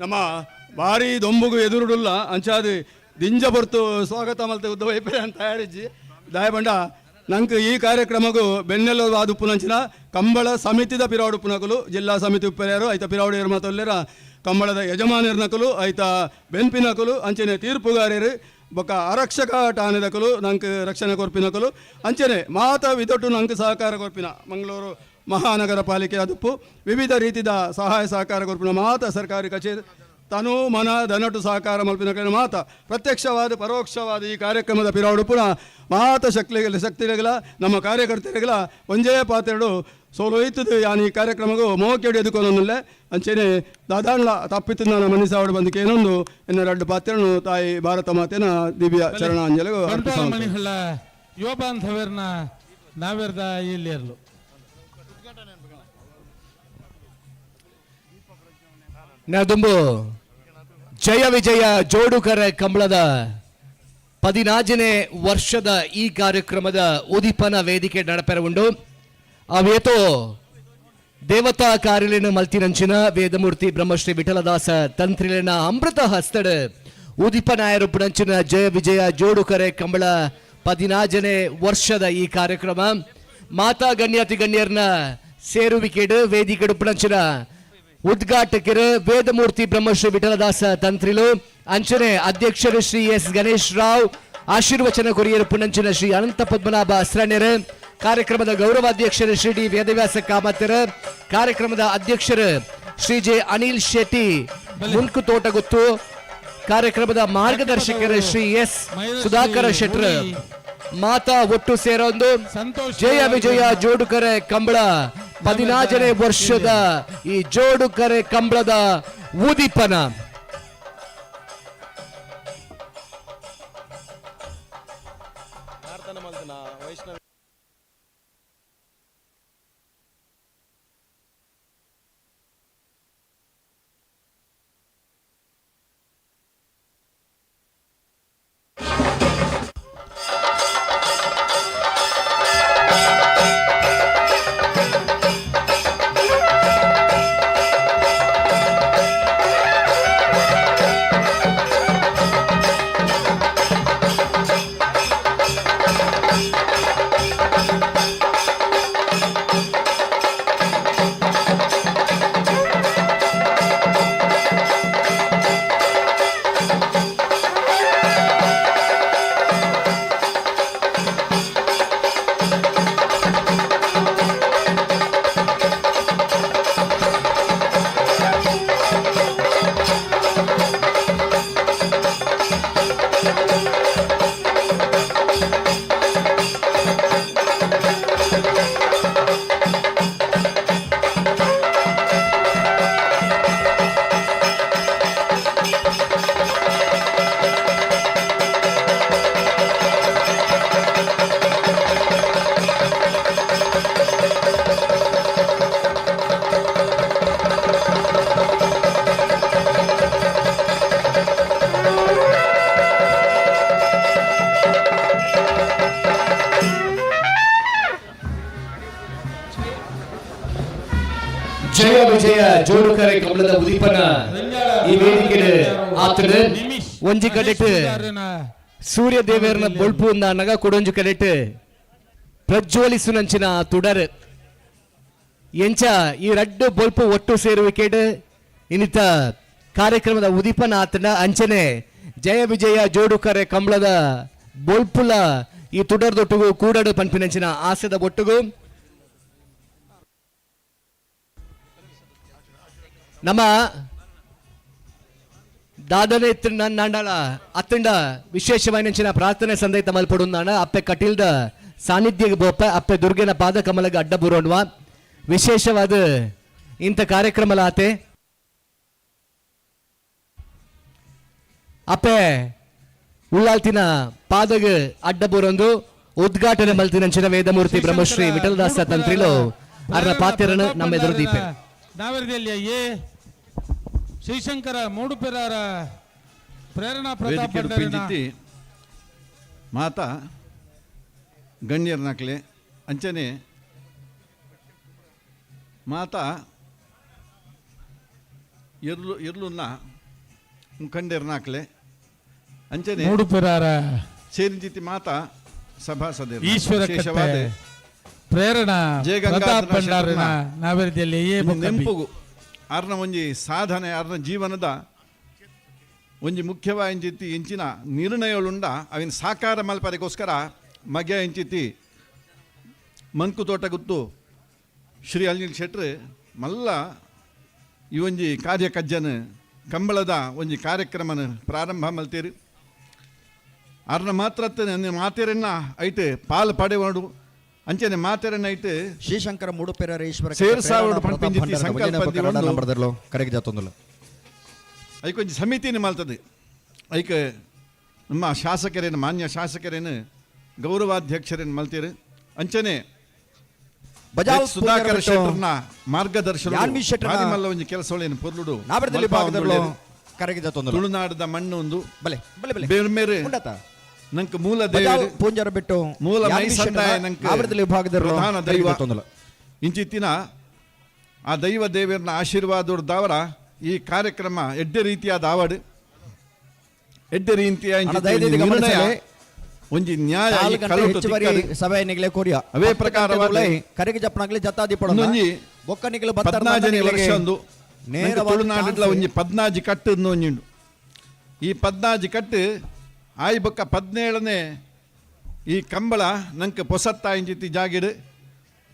ನಮ್ಮ ಭಾರಿ ದೊಂಬುಗು ಎದುರುಡುಲ್ಲ ಅಂಚಾದ ದಿಂಜ ಬರ್ತು ಸ್ವಾಗತ ಮಲ್ತೆ ಉದ್ದ ವೈಪರೆ ಅಂತ ತಯಾರಿಜ್ಜಿ ದಾಯಬಂಡ ನಂಗೆ ಈ ಕಾರ್ಯಕ್ರಮಗೂ ಬೆನ್ನೆಲುಬಾದ ಉಪ್ಪುನಂಚಿನ ಕಂಬಳ ಸಮಿತಿದ ಪಿರಾವಡು ಉಪ್ಪುನಕಲು ಜಿಲ್ಲಾ ಸಮಿತಿ ಉಪ್ಪೆರೆಯರು ಐತ ಪಿರಾವಡಿಯರು ಮಾತೊಲ್ಲೆರ ಕಂಬಳದ ಯಜಮಾನರ್ನಕಲು ಐತ ಬೆನ್ಪಿನಕಲು ಅಂಚನೆ ತೀರ್ಪುಗಾರರು ಬೊಕ್ಕ ಆರಕ್ಷಕ ಠಾಣೆದಕಲು ನಂಗೆ ರಕ್ಷಣೆ ಕೊರ್ಪಿನಕಲು ಅಂಚನೆ ಮಾತ ವಿದೊಟ್ಟು ನಂಗೆ ಸಹಕಾರ ಕೊರ್ಪಿನ ಮಂಗಳೂರು ಮಹಾನಗರ ಪಾಲಿಕೆ ಅದುಪ್ಪು ವಿವಿಧ ರೀತಿಯ ಸಹಾಯ ಸಹಕಾರ ಕೊರ್ಪಿನ ಮಾತ ಸರ್ಕಾರಿ ಕಚೇರಿ ತನು ಮನ ಧನಟು ಸಹಕಾರ ಮಲ್ಪಿನ ಮಾತ ಪ್ರತ್ಯಕ್ಷವಾದ ಪರೋಕ್ಷವಾದ ಈ ಕಾರ್ಯಕ್ರಮದ ಪಿರಾವಡು ಪುನಃ ಮಾತ ಶಕ್ತಿಗಳ ನಮ್ಮ ಕಾರ್ಯಕರ್ತರಿಗಳ ಒಂಜೇ ಪಾತ್ರೆಡು ಸೋಲೊಯ್ತದೆ ಯಾನ್ ಈ ಕಾರ್ಯಕ್ರಮಗೂ ಮೋಕೆಡು ಎದುಕೊನೊಂದುಲ್ಲೆ. ಅಂಚೆನೆ ದಾದಾಣ್ಲ ತಪ್ಪಿತ್ತು ನಾನು ಮನಸ್ಸಾವಡು ಬಂದಕ್ಕೆ ಏನೊಂದು ಎನ್ನ ರಡ್ಡು ಪಾತ್ರೆನು ತಾಯಿ ಭಾರತ ಮಾತೆನ ದಿವ್ಯ ಚರಣಾಂಜಲಿಗೂ ಮಣಿಹಳ್ಳ ಯುವ ಬಾಂಧವ್ಯರ್ನ ನಾವೇರ್ದ ಇಲ್ಲಿಯರ್ಲು. ನದುಂಬು ಜಯ ವಿಜಯ ಜೋಡುಕರ ಕಂಬಳದ 14ನೇ ವರ್ಷದ ಈ ಕಾರ್ಯಕ್ರಮದ ಉದಿಪನ ವೇದಿಕೆ ನಡಪೆರ ಉಂಡು. ಅವೇತೋ ದೇವತಾ ಕಾರ್ಯಲಿನ ಮಲ್ತಿನಂಚಿನ ವೇದಮೂರ್ತಿ ಬ್ರಹ್ಮಶ್ರೀ ವಿಠಲದಾಸ ತಂತ್ರಿಲಿನ ಅಮೃತ ಹಸ್ತಡ ಉದಿಪನಾಯರುಪುಣಂಚಿನ ಜಯ ವಿಜಯ ಜೋಡುಕರೆ ಕಂಬಳ 14ನೇ ವರ್ಷದ ಈ ಕಾರ್ಯಕ್ರಮ ಮಾತಾ ಗಣ್ಯಾತಿ ಗಣ್ಯರ್ನ ಸೇರುವಿಕೆಡು ವೇದಿಕೆ ಉಪ್ಪುಣಂಚಿನ ಉದ್ಘಾಟಕರು ವೇದಮೂರ್ತಿ ಬ್ರಹ್ಮಶ್ರೀ ವಿಠಲದಾಸ ತಂತ್ರಿಲು ಅಂಚನೆ ಅಧ್ಯಕ್ಷರು ಶ್ರೀ ಎಸ್ ಗಣೇಶ್ ರಾವ್ ಆಶೀರ್ವಚನ ಕೊರಿಯರು ಪುಣಂಚಿನ ಶ್ರೀ ಅನಂತ ಪದ್ಮನಾಭ ಅಸ್ರಣ್ಯರು ಕಾರ್ಯಕ್ರಮದ ಗೌರವಾಧ್ಯಕ್ಷರು ಶ್ರೀ ಡಿ ವೇದವ್ಯಾಸ ಕಾಮತ್ತರು ಕಾರ್ಯಕ್ರಮದ ಅಧ್ಯಕ್ಷರು ಶ್ರೀ ಜೆ ಅನಿಲ್ ಶೆಟ್ಟಿ ಮುನ್ಕು ತೋಟಗುತ್ತು ಕಾರ್ಯಕ್ರಮದ ಮಾರ್ಗದರ್ಶಕರು ಶ್ರೀ ಎಸ್ ಸುಧಾಕರ ಶೆಟ್ಟರ್ ಮಾತಾ ಒಟ್ಟು ಸೇರೊಂದು ಸಂತೋಷ್ ಜಯ ವಿಜಯ ಜೋಡುಕರೆ ಕಂಬಳ 14ನೇ ವರ್ಷದ ಈ ಜೋಡುಕರೆ ಕಂಬಳದ ಉದೀಪನ. ಜಯ ವಿಜಯ ಜೋಡುಕರೆ ಕಮಲದ ಉದೀಪನ ಈ ವೇದಿಕೆ ಆತನ ಒಂಜಿ ಕಡೆಟ್ ಸೂರ್ಯ ದೇವರನ ಬೊಳ್ಪು ನಗ ಕೊಡೊಂಜಿ ಕಡೆಟ್ ಪ್ರಜ್ವಲಿಸುನಂಚಿನ ತುಡರ್ ಎಂಚ ಈ ರಡ್ಡು ಬೊಳ್ಪು ಒಟ್ಟು ಸೇರುವಿಕೆಡ್ ಇನ್ನಿತ ಕಾರ್ಯಕ್ರಮದ ಉದೀಪನ ಆತನ ಅಂಚನೆ ಜಯ ವಿಜಯ ಜೋಡುಕರೆ ಕಂಬಳದ ಬೊಳ್ಪುಲ ಈ ತುಡರ್ದೊಟ್ಟುಗು ಕೂಡಡು ಪನ್ಪಿನಂಚಿನ ಆಸೆದ ಒಟ್ಟುಗು ನಮ್ಮ ದಾದನೆ ನಾಂಡಾಳ ಅತ್ತಂಡ ವಿಶೇಷವಾಯಿನಂಚಿನ ಪ್ರಾರ್ಥನೆ ಸಂದೈತ ಮಲ್ಪಡುಂದಾಣ ಅಪ್ಪೆ ಕಟೀಲ್ದ ಸಾನ್ನಿಧ್ಯ ಬೋಪ ಅಪ್ಪೆ ದುರ್ಗೆನ ಪಾದ ಕಮಲಗ ಅಡ್ಡ ಬುರೋಣ್ವ ವಿಶೇಷವಾದ ಇಂಥ ಕಾರ್ಯಕ್ರಮಲಾತೆ ಅಪ್ಪೆ ಉಳ್ಳಾಲ್ತಿನ ಪಾದಗ ಅಡ್ಡ ಬುರೊಂದು ಉದ್ಘಾಟನೆ ಮಲ್ತಿನಂಚಿನ ವೇದಮೂರ್ತಿ ಬ್ರಹ್ಮಶ್ರೀ ವಿಠಲದಾಸ ತಂತ್ರಿಲು ಅರ್ನ ಪಾತ್ರನ ನಮ್ಮ ಎದುರು ದೀಪೆ. ನಾವರದಲ್ಲಿ ಶ್ರೀಶಂಕರ ಮೂಡುಪೆರಾರ ಪ್ರೇರಣಾ ಪ್ರತಾಪ್ ಪಿಂಜಿತಿ ಮಾತಾ ಗಣ್ಯರ್ನಕ್ಲೆ ಅಂಚನೆ ಮಾತಾ ಎರ್ಲು ಎರ್ಲುನ್ನ ಮುಖಂಡರ್ನಾಕ್ಲೆ ಅಂಚನೆ ಮೂಡುಪೆರಾರ ಸೇರಿಂಜಿತಿ ಮಾತಾ ಸಭಾಸದ ಈಶ್ವರ ವಿಶೇಷವಾದ ಪ್ರೇರಣಾ ಪ್ರತಾಪ್ ಭಂಡಾರಿನ ನಾವರದಲ್ಲಿ ಎ ನೆಂಪುಗು ಆರ್ನ ಒಂಜಿ ಸಾಧನೆ ಆರ್ನ ಜೀವನದ ಒಂಜಿ ಮುಖ್ಯವಾಯಿಂಚಿತಿ ಎಂಚಿನ ನಿರ್ಣಯಗಳುಂಡ ಅವಿನ ಸಾಕಾರ ಮಲ್ಪರಿಗೋಸ್ಕರ ಮಗ್ಯ ಎಂಚಿತಿ ಮನ್ಕು ತೋಟ ಗುತ್ತು ಶ್ರೀ ಅನಿಲ್ ಶೆಟ್ರು ಮಲ್ಲ ಈ ಒಂಜಿ ಕಾರ್ಯ ಕಂಬಳದ ಒಂಜಿ ಕಾರ್ಯಕ್ರಮನ ಪ್ರಾರಂಭ ಮಲ್ತೀರಿ. ಅರ್ನ ಮಾತ್ರ ಮಾತೆರನ್ನ ಐತೆ ಪಾಲ್ ಪಡೆವಾಡು ಅಂಚನೆ ಮಾತೆರನ್ನ ಐತೆ ಶ್ರೀಶಂಕರ ಮೂಡುಪೆರರ ಈಶ್ವರ ಸೇರ್ಸಾವಡು ಪನ್ಪಿಂಜಿತಿ ಸಂಕಲ್ಪ ನಂಬರ್ದಲ್ಲೋ ಕರೆಗೆ ಜಾತೊಂದುಲ್ಲ. ಐಕೊಂಜಿ ಸಮಿತಿನ ಮಲ್ತದೆ. ಐಕ ನಮ್ಮ ಶಾಸಕರೇನು ಮಾನ್ಯ ಶಾಸಕರೇನು ಗೌರವಾಧ್ಯಕ್ಷರೇನು ಮಲ್ತೀರು. ಅಂಚನೆ ಬಜಾವ್ ಸುಧಾಕರ್ ಶೆಟ್ಟರ್ನ ಮಾರ್ಗದರ್ಶನ ಶೆಟ್ಟರ್ನ ಮಲ್ಲ ಒಂಜಿ ಕೆಲಸಗಳೇನು ಪೊರ್ಲುಡು ನಾವರದಲ್ಲಿ ಭಾಗದಲ್ಲೋ ಕರೆಗೆ ಜಾತೊಂದುಲ್ಲ. ತುಳುನಾಡದ ಮಣ್ಣು ಒಂದು ಬಲೆ ಬಲೆ ಬಲೆ ಬೇರೆ ಉಂಡತ ನಂಗೆ ಮೂಲ ದೇವರು ಪೂಂಜರ ಬಿಟ್ಟು ಮೂಲ ಮೈಸಂದಾಯ ನಂಗೆ ನಾವರದಲ್ಲಿ ವಿಭಾಗದಲ್ಲೋ ಪ್ರಧಾನ ದೈವ ಇಂಚಿತ್ತಿನ ಆ ದೈವ ದೇವರನ್ನ ಆಶೀರ್ವಾದದವರ ಈ ಕಾರ್ಯಕ್ರಮ ಎಡ್ಡೆ ರೀತಿಯಾದ ಆವಡು ಎಡ್ಡೆ ರೀತಿಯ ನಿರ್ಣಯ ಒಂಜಿ ನ್ಯಾಯ ಸಭೆ ಕೋರಿಯ ಅವೇ ಪ್ರಕಾರವಾದ ಕರೆಗೆ ಜಪ್ಪನಾಗ್ಲಿ ಜತ್ತಾದಿ ಒಂಜಿ ಬೊಕ್ಕನಿಗಲು ಪದ್ನಾಜನೇ ವರ್ಷ ಒಂದು ನೇರ ತುಳುನಾಡಿಡ್ಲ ಒಂಜಿ ಪದ್ನಾಜಿ ಕಟ್ಟು ಒಂಜಿ ಈ ಪದ್ನಾಜಿ ಕಟ್ಟು ಆಯಿ ಬೊಕ್ಕ 17ನೇ ಈ ಕಂಬಳ ನಂಗೆ ಪೊಸತ್ತ ಇಂಚಿತ್ತಿ ಜಾಗಿಡು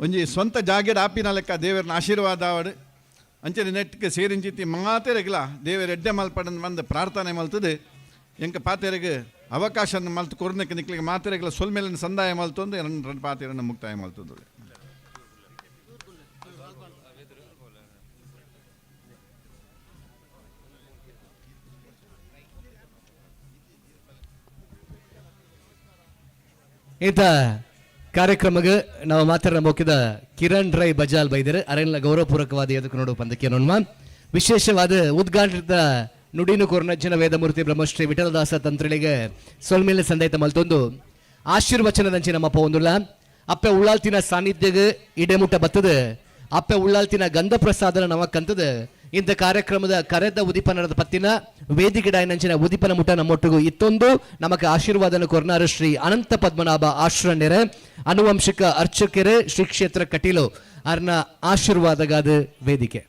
ಒಂಜಿ ಸ್ವಂತ ಜಾಗಿಡು ಆಪಿನ ಲೆಕ್ಕ ದೇವರನ್ನ ಆಶೀರ್ವಾದ ಆವಡು ಅಂಚನೆ ನೆಟ್ಗೆ ಸೇರಿಂಚಿತ್ತಿ ಮಾತೆರೆಗ್ಲ ದೇವರ ಎಡ್ಡೆ ಮಲ್ಪಡನ್ ಬಂದು ಪ್ರಾರ್ಥನೆ ಮಲ್ತದೆ ಎಂಕ ಪಾತೆರೆಗ್ ಅವಕಾಶ ಮಲ್ತು ಕೊರ್ನಕ್ಕೆ ನಿಕ್ಲಿಗೆ ಮಾತೆರೆಗಳ ಸೊಲ್ಮೇಲಿನ ಸಂದಾಯ ಮಲ್ತೊಂದು ಎರಡು ಎರಡು ಪಾತೆರನ್ನು ಮುಕ್ತಾಯ ಮಲ್ತೊಂದು. ಈತ ಕಾರ್ಯಕ್ರಮಕ್ಕೆ ನಾವು ಮಾತ್ರ ಮೊಕ್ಕಿದ ಕಿರಣ್ ರೈ ಬಜಾಲ್ ಬೈದರು ಅರೆಲ್ಲ ಗೌರವಪೂರ್ವಕವಾದ ಎದಕ್ಕೆ ನೋಡು ಪಂದಕ್ಕೆ ನೋಡ್ಮ. ವಿಶೇಷವಾದ ಉದ್ಘಾಟಿತ ನುಡಿನು ಕೊರ್ನಜ್ಜನ ವೇದಮೂರ್ತಿ ಬ್ರಹ್ಮಶ್ರೀ ವಿಠಲದಾಸ ತಂತ್ರಿಳಿಗೆ ಸೊಲ್ಮೇಲೆ ಸಂದೈತ ಮಲ್ತೊಂದು ಆಶೀರ್ವಚನದಂಚಿ ನಮ್ಮಪ್ಪ ಒಂದುಲ್ಲ ಅಪ್ಪೆ ಉಳ್ಳಾಲ್ತಿನ ಸಾನ್ನಿಧ್ಯಗ ಇಡೆಮುಟ್ಟ ಬತ್ತದ ಅಪ್ಪೆ ಉಳ್ಳಾಲ್ತಿನ ಗಂಧ ಪ್ರಸಾದನ ನಮಕ್ಕಂತದ ಇಂಥ ಕಾರ್ಯಕ್ರಮದ ಕರೆದ ಉದೀಪನದ ಪತ್ತಿನ ವೇದಿಕೆಡಾಯನಂಚಿನ ಉದೀಪನ ಮುಟ್ಟ ನಮ್ಮೊಟ್ಟಿಗೂ ಇತ್ತೊಂದು ನಮಕ್ ಆಶೀರ್ವಾದನ ಕೊರ್ನಾರು ಶ್ರೀ ಅನಂತ ಪದ್ಮನಾಭ ಆಶ್ರಣ್ಯರ ಅನುವಂಶಿಕ ಅರ್ಚಕರ ಶ್ರೀ ಕ್ಷೇತ್ರ ಕಟೀಲು ಅರ್ನ ಆಶೀರ್ವಾದಗಾದ ವೇದಿಕೆ.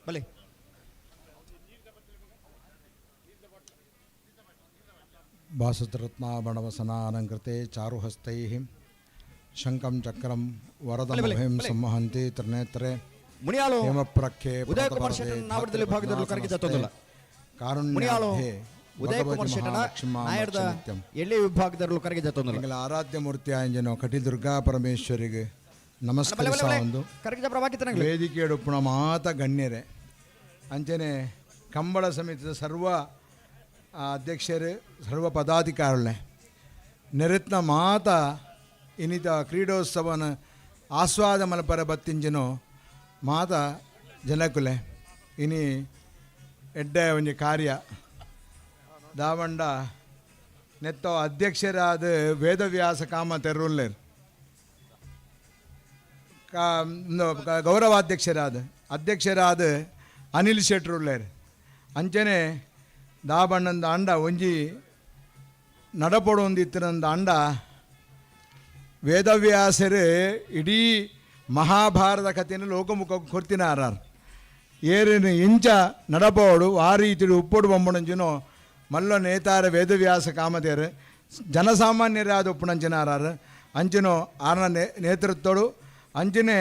ಬಲೆ ಭಾಸದ್ರತ್ನಾಭರಣವಸನಾಲಂಕೃತೆ ಚಾರುಹಸ್ತೈಃ ಶಂಖಂ ಚಕ್ರಂ ವರದಮಭಯಂ ಸಂವಹಂತಿ ತ್ರಿನೇತ್ರೆ ಮುನಿಯಾಳು ಹೇಮಪ್ರಖ್ಯೆ ಉದಯ ಕುಮಾರ್ ಶೆಟ್ಟರ್ ನಾವಡದಲ್ಲಿ ವಿಭಾಗದಲ್ಲಿ ಕರಗಿದ ತೊಂದಲ್ಲ. ಮುನಿಯಾಳು ಕಾರುಣ್ಯಾಬ್ಧೆ ಉದಯ ಕುಮಾರ್ ಶೆಟ್ಟನ ನಾಯರ್ದ ಎಳ್ಳಿ ವಿಭಾಗದಲ್ಲಿ ಕರಗಿದ ತೊಂದಲ್ಲ. ಎಂಗಳ ಆರಾಧ್ಯ ಮೂರ್ತಿ ಆಂಜನೋ ಕಟಿ ದುರ್ಗಾ ಪರಮೇಶ್ವರಿಗೆ ನಮಸ್ಕರಿಸ ಒಂದು ಕರಗಿದ ಪ್ರಭಾಕಿತನಾಗಲಿ ವೇದಿಕೆಯೊಡಪ್ಪುಣ ಮಾತ ಗಣ್ಯರೇ ಅಂಚನೆ ಕಂಬಳ ಸಮಿತಿಯ ಸರ್ವ ಅಧ್ಯಕ್ಷರು ಸರ್ವ ಪದಾಧಿಕಾರಿಗಳೇ ನೆರೆತ್ನ ಮಾತ ಇನ್ನಿತ ಕ್ರೀಡೋತ್ಸವನ ಆಸ್ವಾದ ಮಲಪರ ಬತ್ತಿಂಜಿನೋ ಮಾತ ಜನಕುಲೆ ಇನಿ ಎಡ್ಡೆ ಒಂಜಿ ಕಾರ್ಯ ದಾವಂಡ ನೆತ್ತ ಅಧ್ಯಕ್ಷರಾದ ವೇದವ್ಯಾಸ ಕಾಮ ತೆರುಲ್ಲೇರ್ ಗೌರವಾಧ್ಯಕ್ಷರಾದ ಅಧ್ಯಕ್ಷರಾದ ಅನಿಲ್ ಶೆಟ್ರುಲ್ಲೇರ್ ಅಂಚನೆ ದಾಬಣ್ಣಂದ ಅಂಡ ಒಂಜಿ ನಡಪೊಡೊಂದಿತ್ತಿನಂದ ಅಂಡ ವೇದವ್ಯಾಸರು ಇಡೀ ಮಹಾಭಾರತ ಕಥೆಯನ್ನು ಲೋಕಮುಖ ಕೊರ್ತಿನಾರಾರ್ ಏರಿನ ಇಂಚ ನಡಪೋಡು ಆ ರೀತಿಡು ಉಪ್ಪೊಡು ಬೊಂಬಣಂಜಿನೋ ಮಲ್ಲ ನೇತಾರ ವೇದವ್ಯಾಸ ಕಾಮತೇರು ಜನಸಾಮಾನ್ಯರಾದ ಉಪ್ಪುಣಂಚಿನಾರಾರು ಅಂಚಿನೋ ಆರ್ನ ನೇತೃತ್ವಡು ಅಂಚನೆ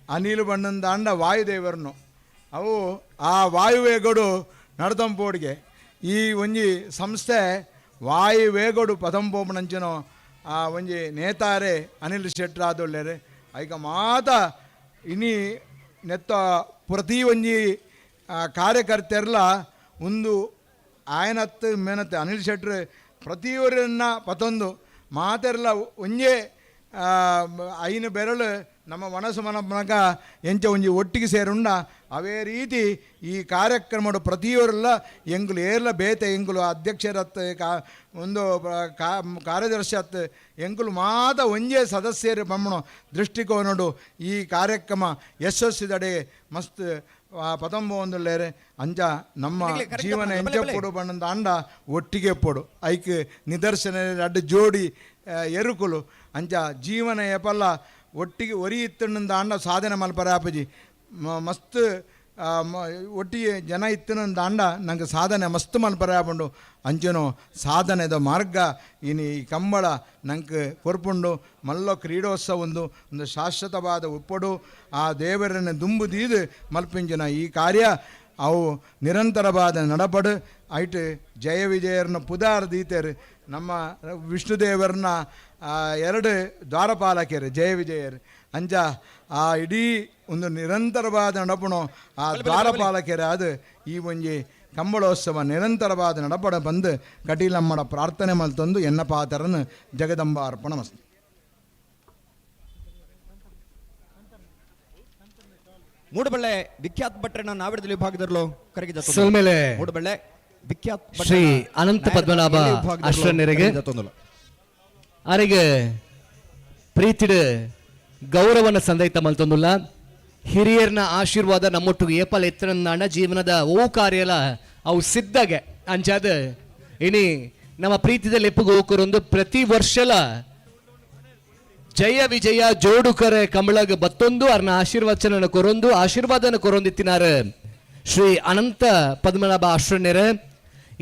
ಅನಿಲ್ ಬಣ್ಣಂದ ಅಂಡ ವಾಯುದೇವರನು ಅವು ಆ ವಾಯುವೇಗಡು ನಡತಂಪೋಡಿಗೆ ಈ ಒಂಜಿ ಸಂಸ್ಥೆ ವಾಯುವೇಗಡು ಪದಂಪೋಪಣಂಚಿನೋ ಆ ಒಂಜಿ ನೇತಾರೆ ಅನಿಲ್ ಶೆಟ್ರಾದೊಳ್ಳೆರು ಐಕ ಮಾತ ಇನಿ ನೆತ್ತ ಪ್ರತಿ ಒಂಜಿ ಕಾರ್ಯಕರ್ತೆರ್ಲ ಒಂದು ಆಯನತ್ತು ಮೇನತ್ತೆ ಅನಿಲ್ ಶೆಟ್ರು ಪ್ರತಿಯೊರನ್ನ ಪತೊಂದು ಮಾತೆರ್ಲ ಒಂಜೇ ಐನು ಬೆರಳು ನಮ್ಮ ಮನಸ್ಸು ಮನಮನಕ ಎಂಚ ಒಂಜಿ ಒಟ್ಟಿಗೆ ಸೇರುಂಡ ಅವೇ ರೀತಿ ಈ ಕಾರ್ಯಕ್ರಮಡು ಪ್ರತಿಯೊರಲ್ಲ ಎಂಗುಲು ಏರ್ಲ ಬೇತೆ ಎಂಗುಲು ಅಧ್ಯಕ್ಷರತ್ ಕಾ ಒಂದು ಕಾರ್ಯದರ್ಶಿ ಅತ್ ಎಂಗುಲು ಮಾತ ಒಂಜೇ ಸದಸ್ಯರು ಬಮ್ಮಣು ದೃಷ್ಟಿಕೋನಡು ಈ ಕಾರ್ಯಕ್ರಮ ಯಶಸ್ಸಿದಡೆ ಮಸ್ತ್ ಪತಂಬ ಒಂದುಲ್ಲೇರೆ ಅಂಚ ನಮ್ಮ ಜೀವನ ಎಂಚ ಪೊಡು ಬಣ್ಣದ ಅಂಡ ಒಟ್ಟಿಗೆ ಪೊಡು ಐಕ್ ನಿದರ್ಶನ ಅಡ್ಡ ಜೋಡಿ ಎರುಕುಲು ಅಂಚ ಜೀವನ ಏಪಲ್ಲ ಒಟ್ಟಿಗೆ ಒರಿ ಇತ್ತಣ್ಣಂದ ಅಂಡ ಸಾಧನೆ ಮಲ್ಪರ ಆಪಜಿ ಮಸ್ತ್ ಒಟ್ಟಿಗೆ ಜನ ಇತ್ತನಂದ ಅಂಡ ನಂಗೆ ಸಾಧನೆ ಮಸ್ತ್ ಮಲ್ಪರ ಆಪುಂಡು ಅಂಚನೋ ಸಾಧನೆದ ಮಾರ್ಗ ಇನಿ ಈ ಕಂಬಳ ನಂಗೆ ಕೊರ್ಪುಂಡು ಮಲ್ಲ ಕ್ರೀಡೋತ್ಸವ ಒಂದು ಒಂದು ಶಾಶ್ವತವಾದ ಉಪ್ಪಡು ಆ ದೇವರನ್ನು ದುಂಬು ದೀದು ಮಲ್ಪಿಂಚಿನ ಈ ಕಾರ್ಯ ಅವು ನಿರಂತರವಾದ ನಡಪಡು ಐಟ್ ಜಯ ವಿಜಯರನ್ನ ಪುದಾರ್ ದೀತೇರು ನಮ್ಮ ವಿಷ್ಣುದೇವರನ್ನ ಎರಡು ದ್ವಾರಪಾಲಕರು ಜಯ ವಿಜಯರು ಅಂಚ ಆ ಇಡೀ ಒಂದು ನಿರಂತರವಾದ ನಡಪಣು ಆ ದ್ವಾರಪಾಲಕರು ಅದು ಈ ಒಂಜಿ ಕಂಬಳೋತ್ಸವ ನಿರಂತರವಾದ ನಡಪಡ ಬಂದು ಕಟೀಲಮ್ಮಡ ಪ್ರಾರ್ಥನೆ ಮಲ್ತೊಂದು ಎನ್ನ ಪಾತರನ್ನು ಜಗದಂಬ ಅರ್ಪಣ ಮಸ್ತು. ಮೂಡಬಳ್ಳೆ ವಿಖ್ಯಾತ್ ಭಟ್ರನ್ನ ನಾವಿಡದಲ್ಲಿ ವಿಭಾಗದಲ್ಲೂ ಕರಗಿದ ಸೊಲ್ಮೆಲೆ ಮೂಡಬಳ್ಳೆ ವಿಖ್ಯಾತ್ ಶ್ರೀ ಅನಂತ ಪದ್ಮನಾಭ ಅಶ್ರಣ್ಯರಿಗೆ ಅರೆಗೆ ಪ್ರೀತಿಡು ಗೌರವನ ಸಂದೈತ ಮಲ್ತೊಂದುಲ್ಲ ಹಿರಿಯರ್ನ ಆಶೀರ್ವಾದ ನಮ್ಮೊಟ್ಟಿಗೆ ಏಪಲ್ ಎತ್ತರನ್ನಾಣ ಜೀವನದ ಓ ಕಾರ್ಯಲ ಅವು ಸಿದ್ಧಗೆ ಅಂಚಾದ ಇನಿ ನಮ್ಮ ಪ್ರೀತಿದಲ್ಲಿ ಎಪ್ಪುಗು ಹೋಕರೊಂದು ಪ್ರತಿ ವರ್ಷಲ ಜಯ ವಿಜಯ ಜೋಡುಕರೆ ಕಮಳಗ ಬತ್ತೊಂದು ಅರ್ನ ಆಶೀರ್ವಚನ ಕೊರೊಂದು ಆಶೀರ್ವಾದನ ಕೊರೊಂದಿತ್ತಿನಾರು ಶ್ರೀ ಅನಂತ ಪದ್ಮನಾಭ ಆಶ್ರಣ್ಯರ.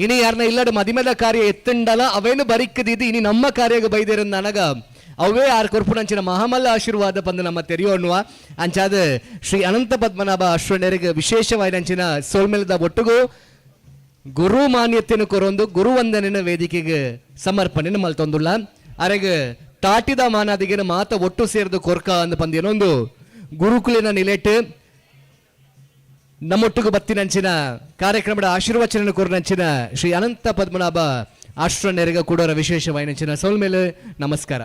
ಇನಿ ಯಾರನ್ನ ಇಲ್ಲಡ ಮದಿಮೆದ ಕಾರ್ಯ ಎತ್ತಂಡಲ ಅವೇನು ಬರಿಕ್ಕದಿದ್ದು ಇನಿ ನಮ್ಮ ಕಾರ್ಯಗ ಬೈದಿರ ನನಗ ಅವೇ ಆರ್ ಕೊರ್ಪುನಂಚಿನ ಮಹಾಮಲ್ಲ ಆಶೀರ್ವಾದ ಬಂದು ನಮ್ಮ ತೆರೆಯೋಣುವ ಅಂಚಾದ ಶ್ರೀ ಅನಂತ ಪದ್ಮನಾಭ ಅಶ್ವಣ್ಯರಿಗೆ ವಿಶೇಷವಾಯಿನಂಚಿನ ಸೋಲ್ಮೇಲದ ಒಟ್ಟುಗು ಗುರು ಮಾನ್ಯತೆಯನ್ನು ಕೊರೊಂದು ಗುರುವಂದನೆನ ವೇದಿಕೆಗೆ ಸಮರ್ಪಣೆ ಮಲ್ತೊಂದುಲ್ಲ. ಅರೆಗ್ ತಾಟಿದ ಮಾನಾದಿಗೆ ಮಾತ ಒಟ್ಟು ಸೇರಿದು ಕೊರ್ಕ ಅಂದ್ ಪಂದೇನೊಂದು ಗುರುಕುಲಿನ ನಿಲೆಟ್ ನಮ್ಮೊಟ್ಟಿಗೂ ಬತ್ತಿನಂಚಿನ ಕಾರ್ಯಕ್ರಮದ ಆಶೀರ್ವಚನ ಕೋರಿನಂಚಿನ ಶ್ರೀ ಅನಂತ ಪದ್ಮನಾಭ ಆಶ್ರಣ್ಯರಿಗೆ ಕೂಡೋರ ವಿಶೇಷವಾಯಿನಂಚಿನ ಸೋಲ್ಮೇಲೆ ನಮಸ್ಕಾರ.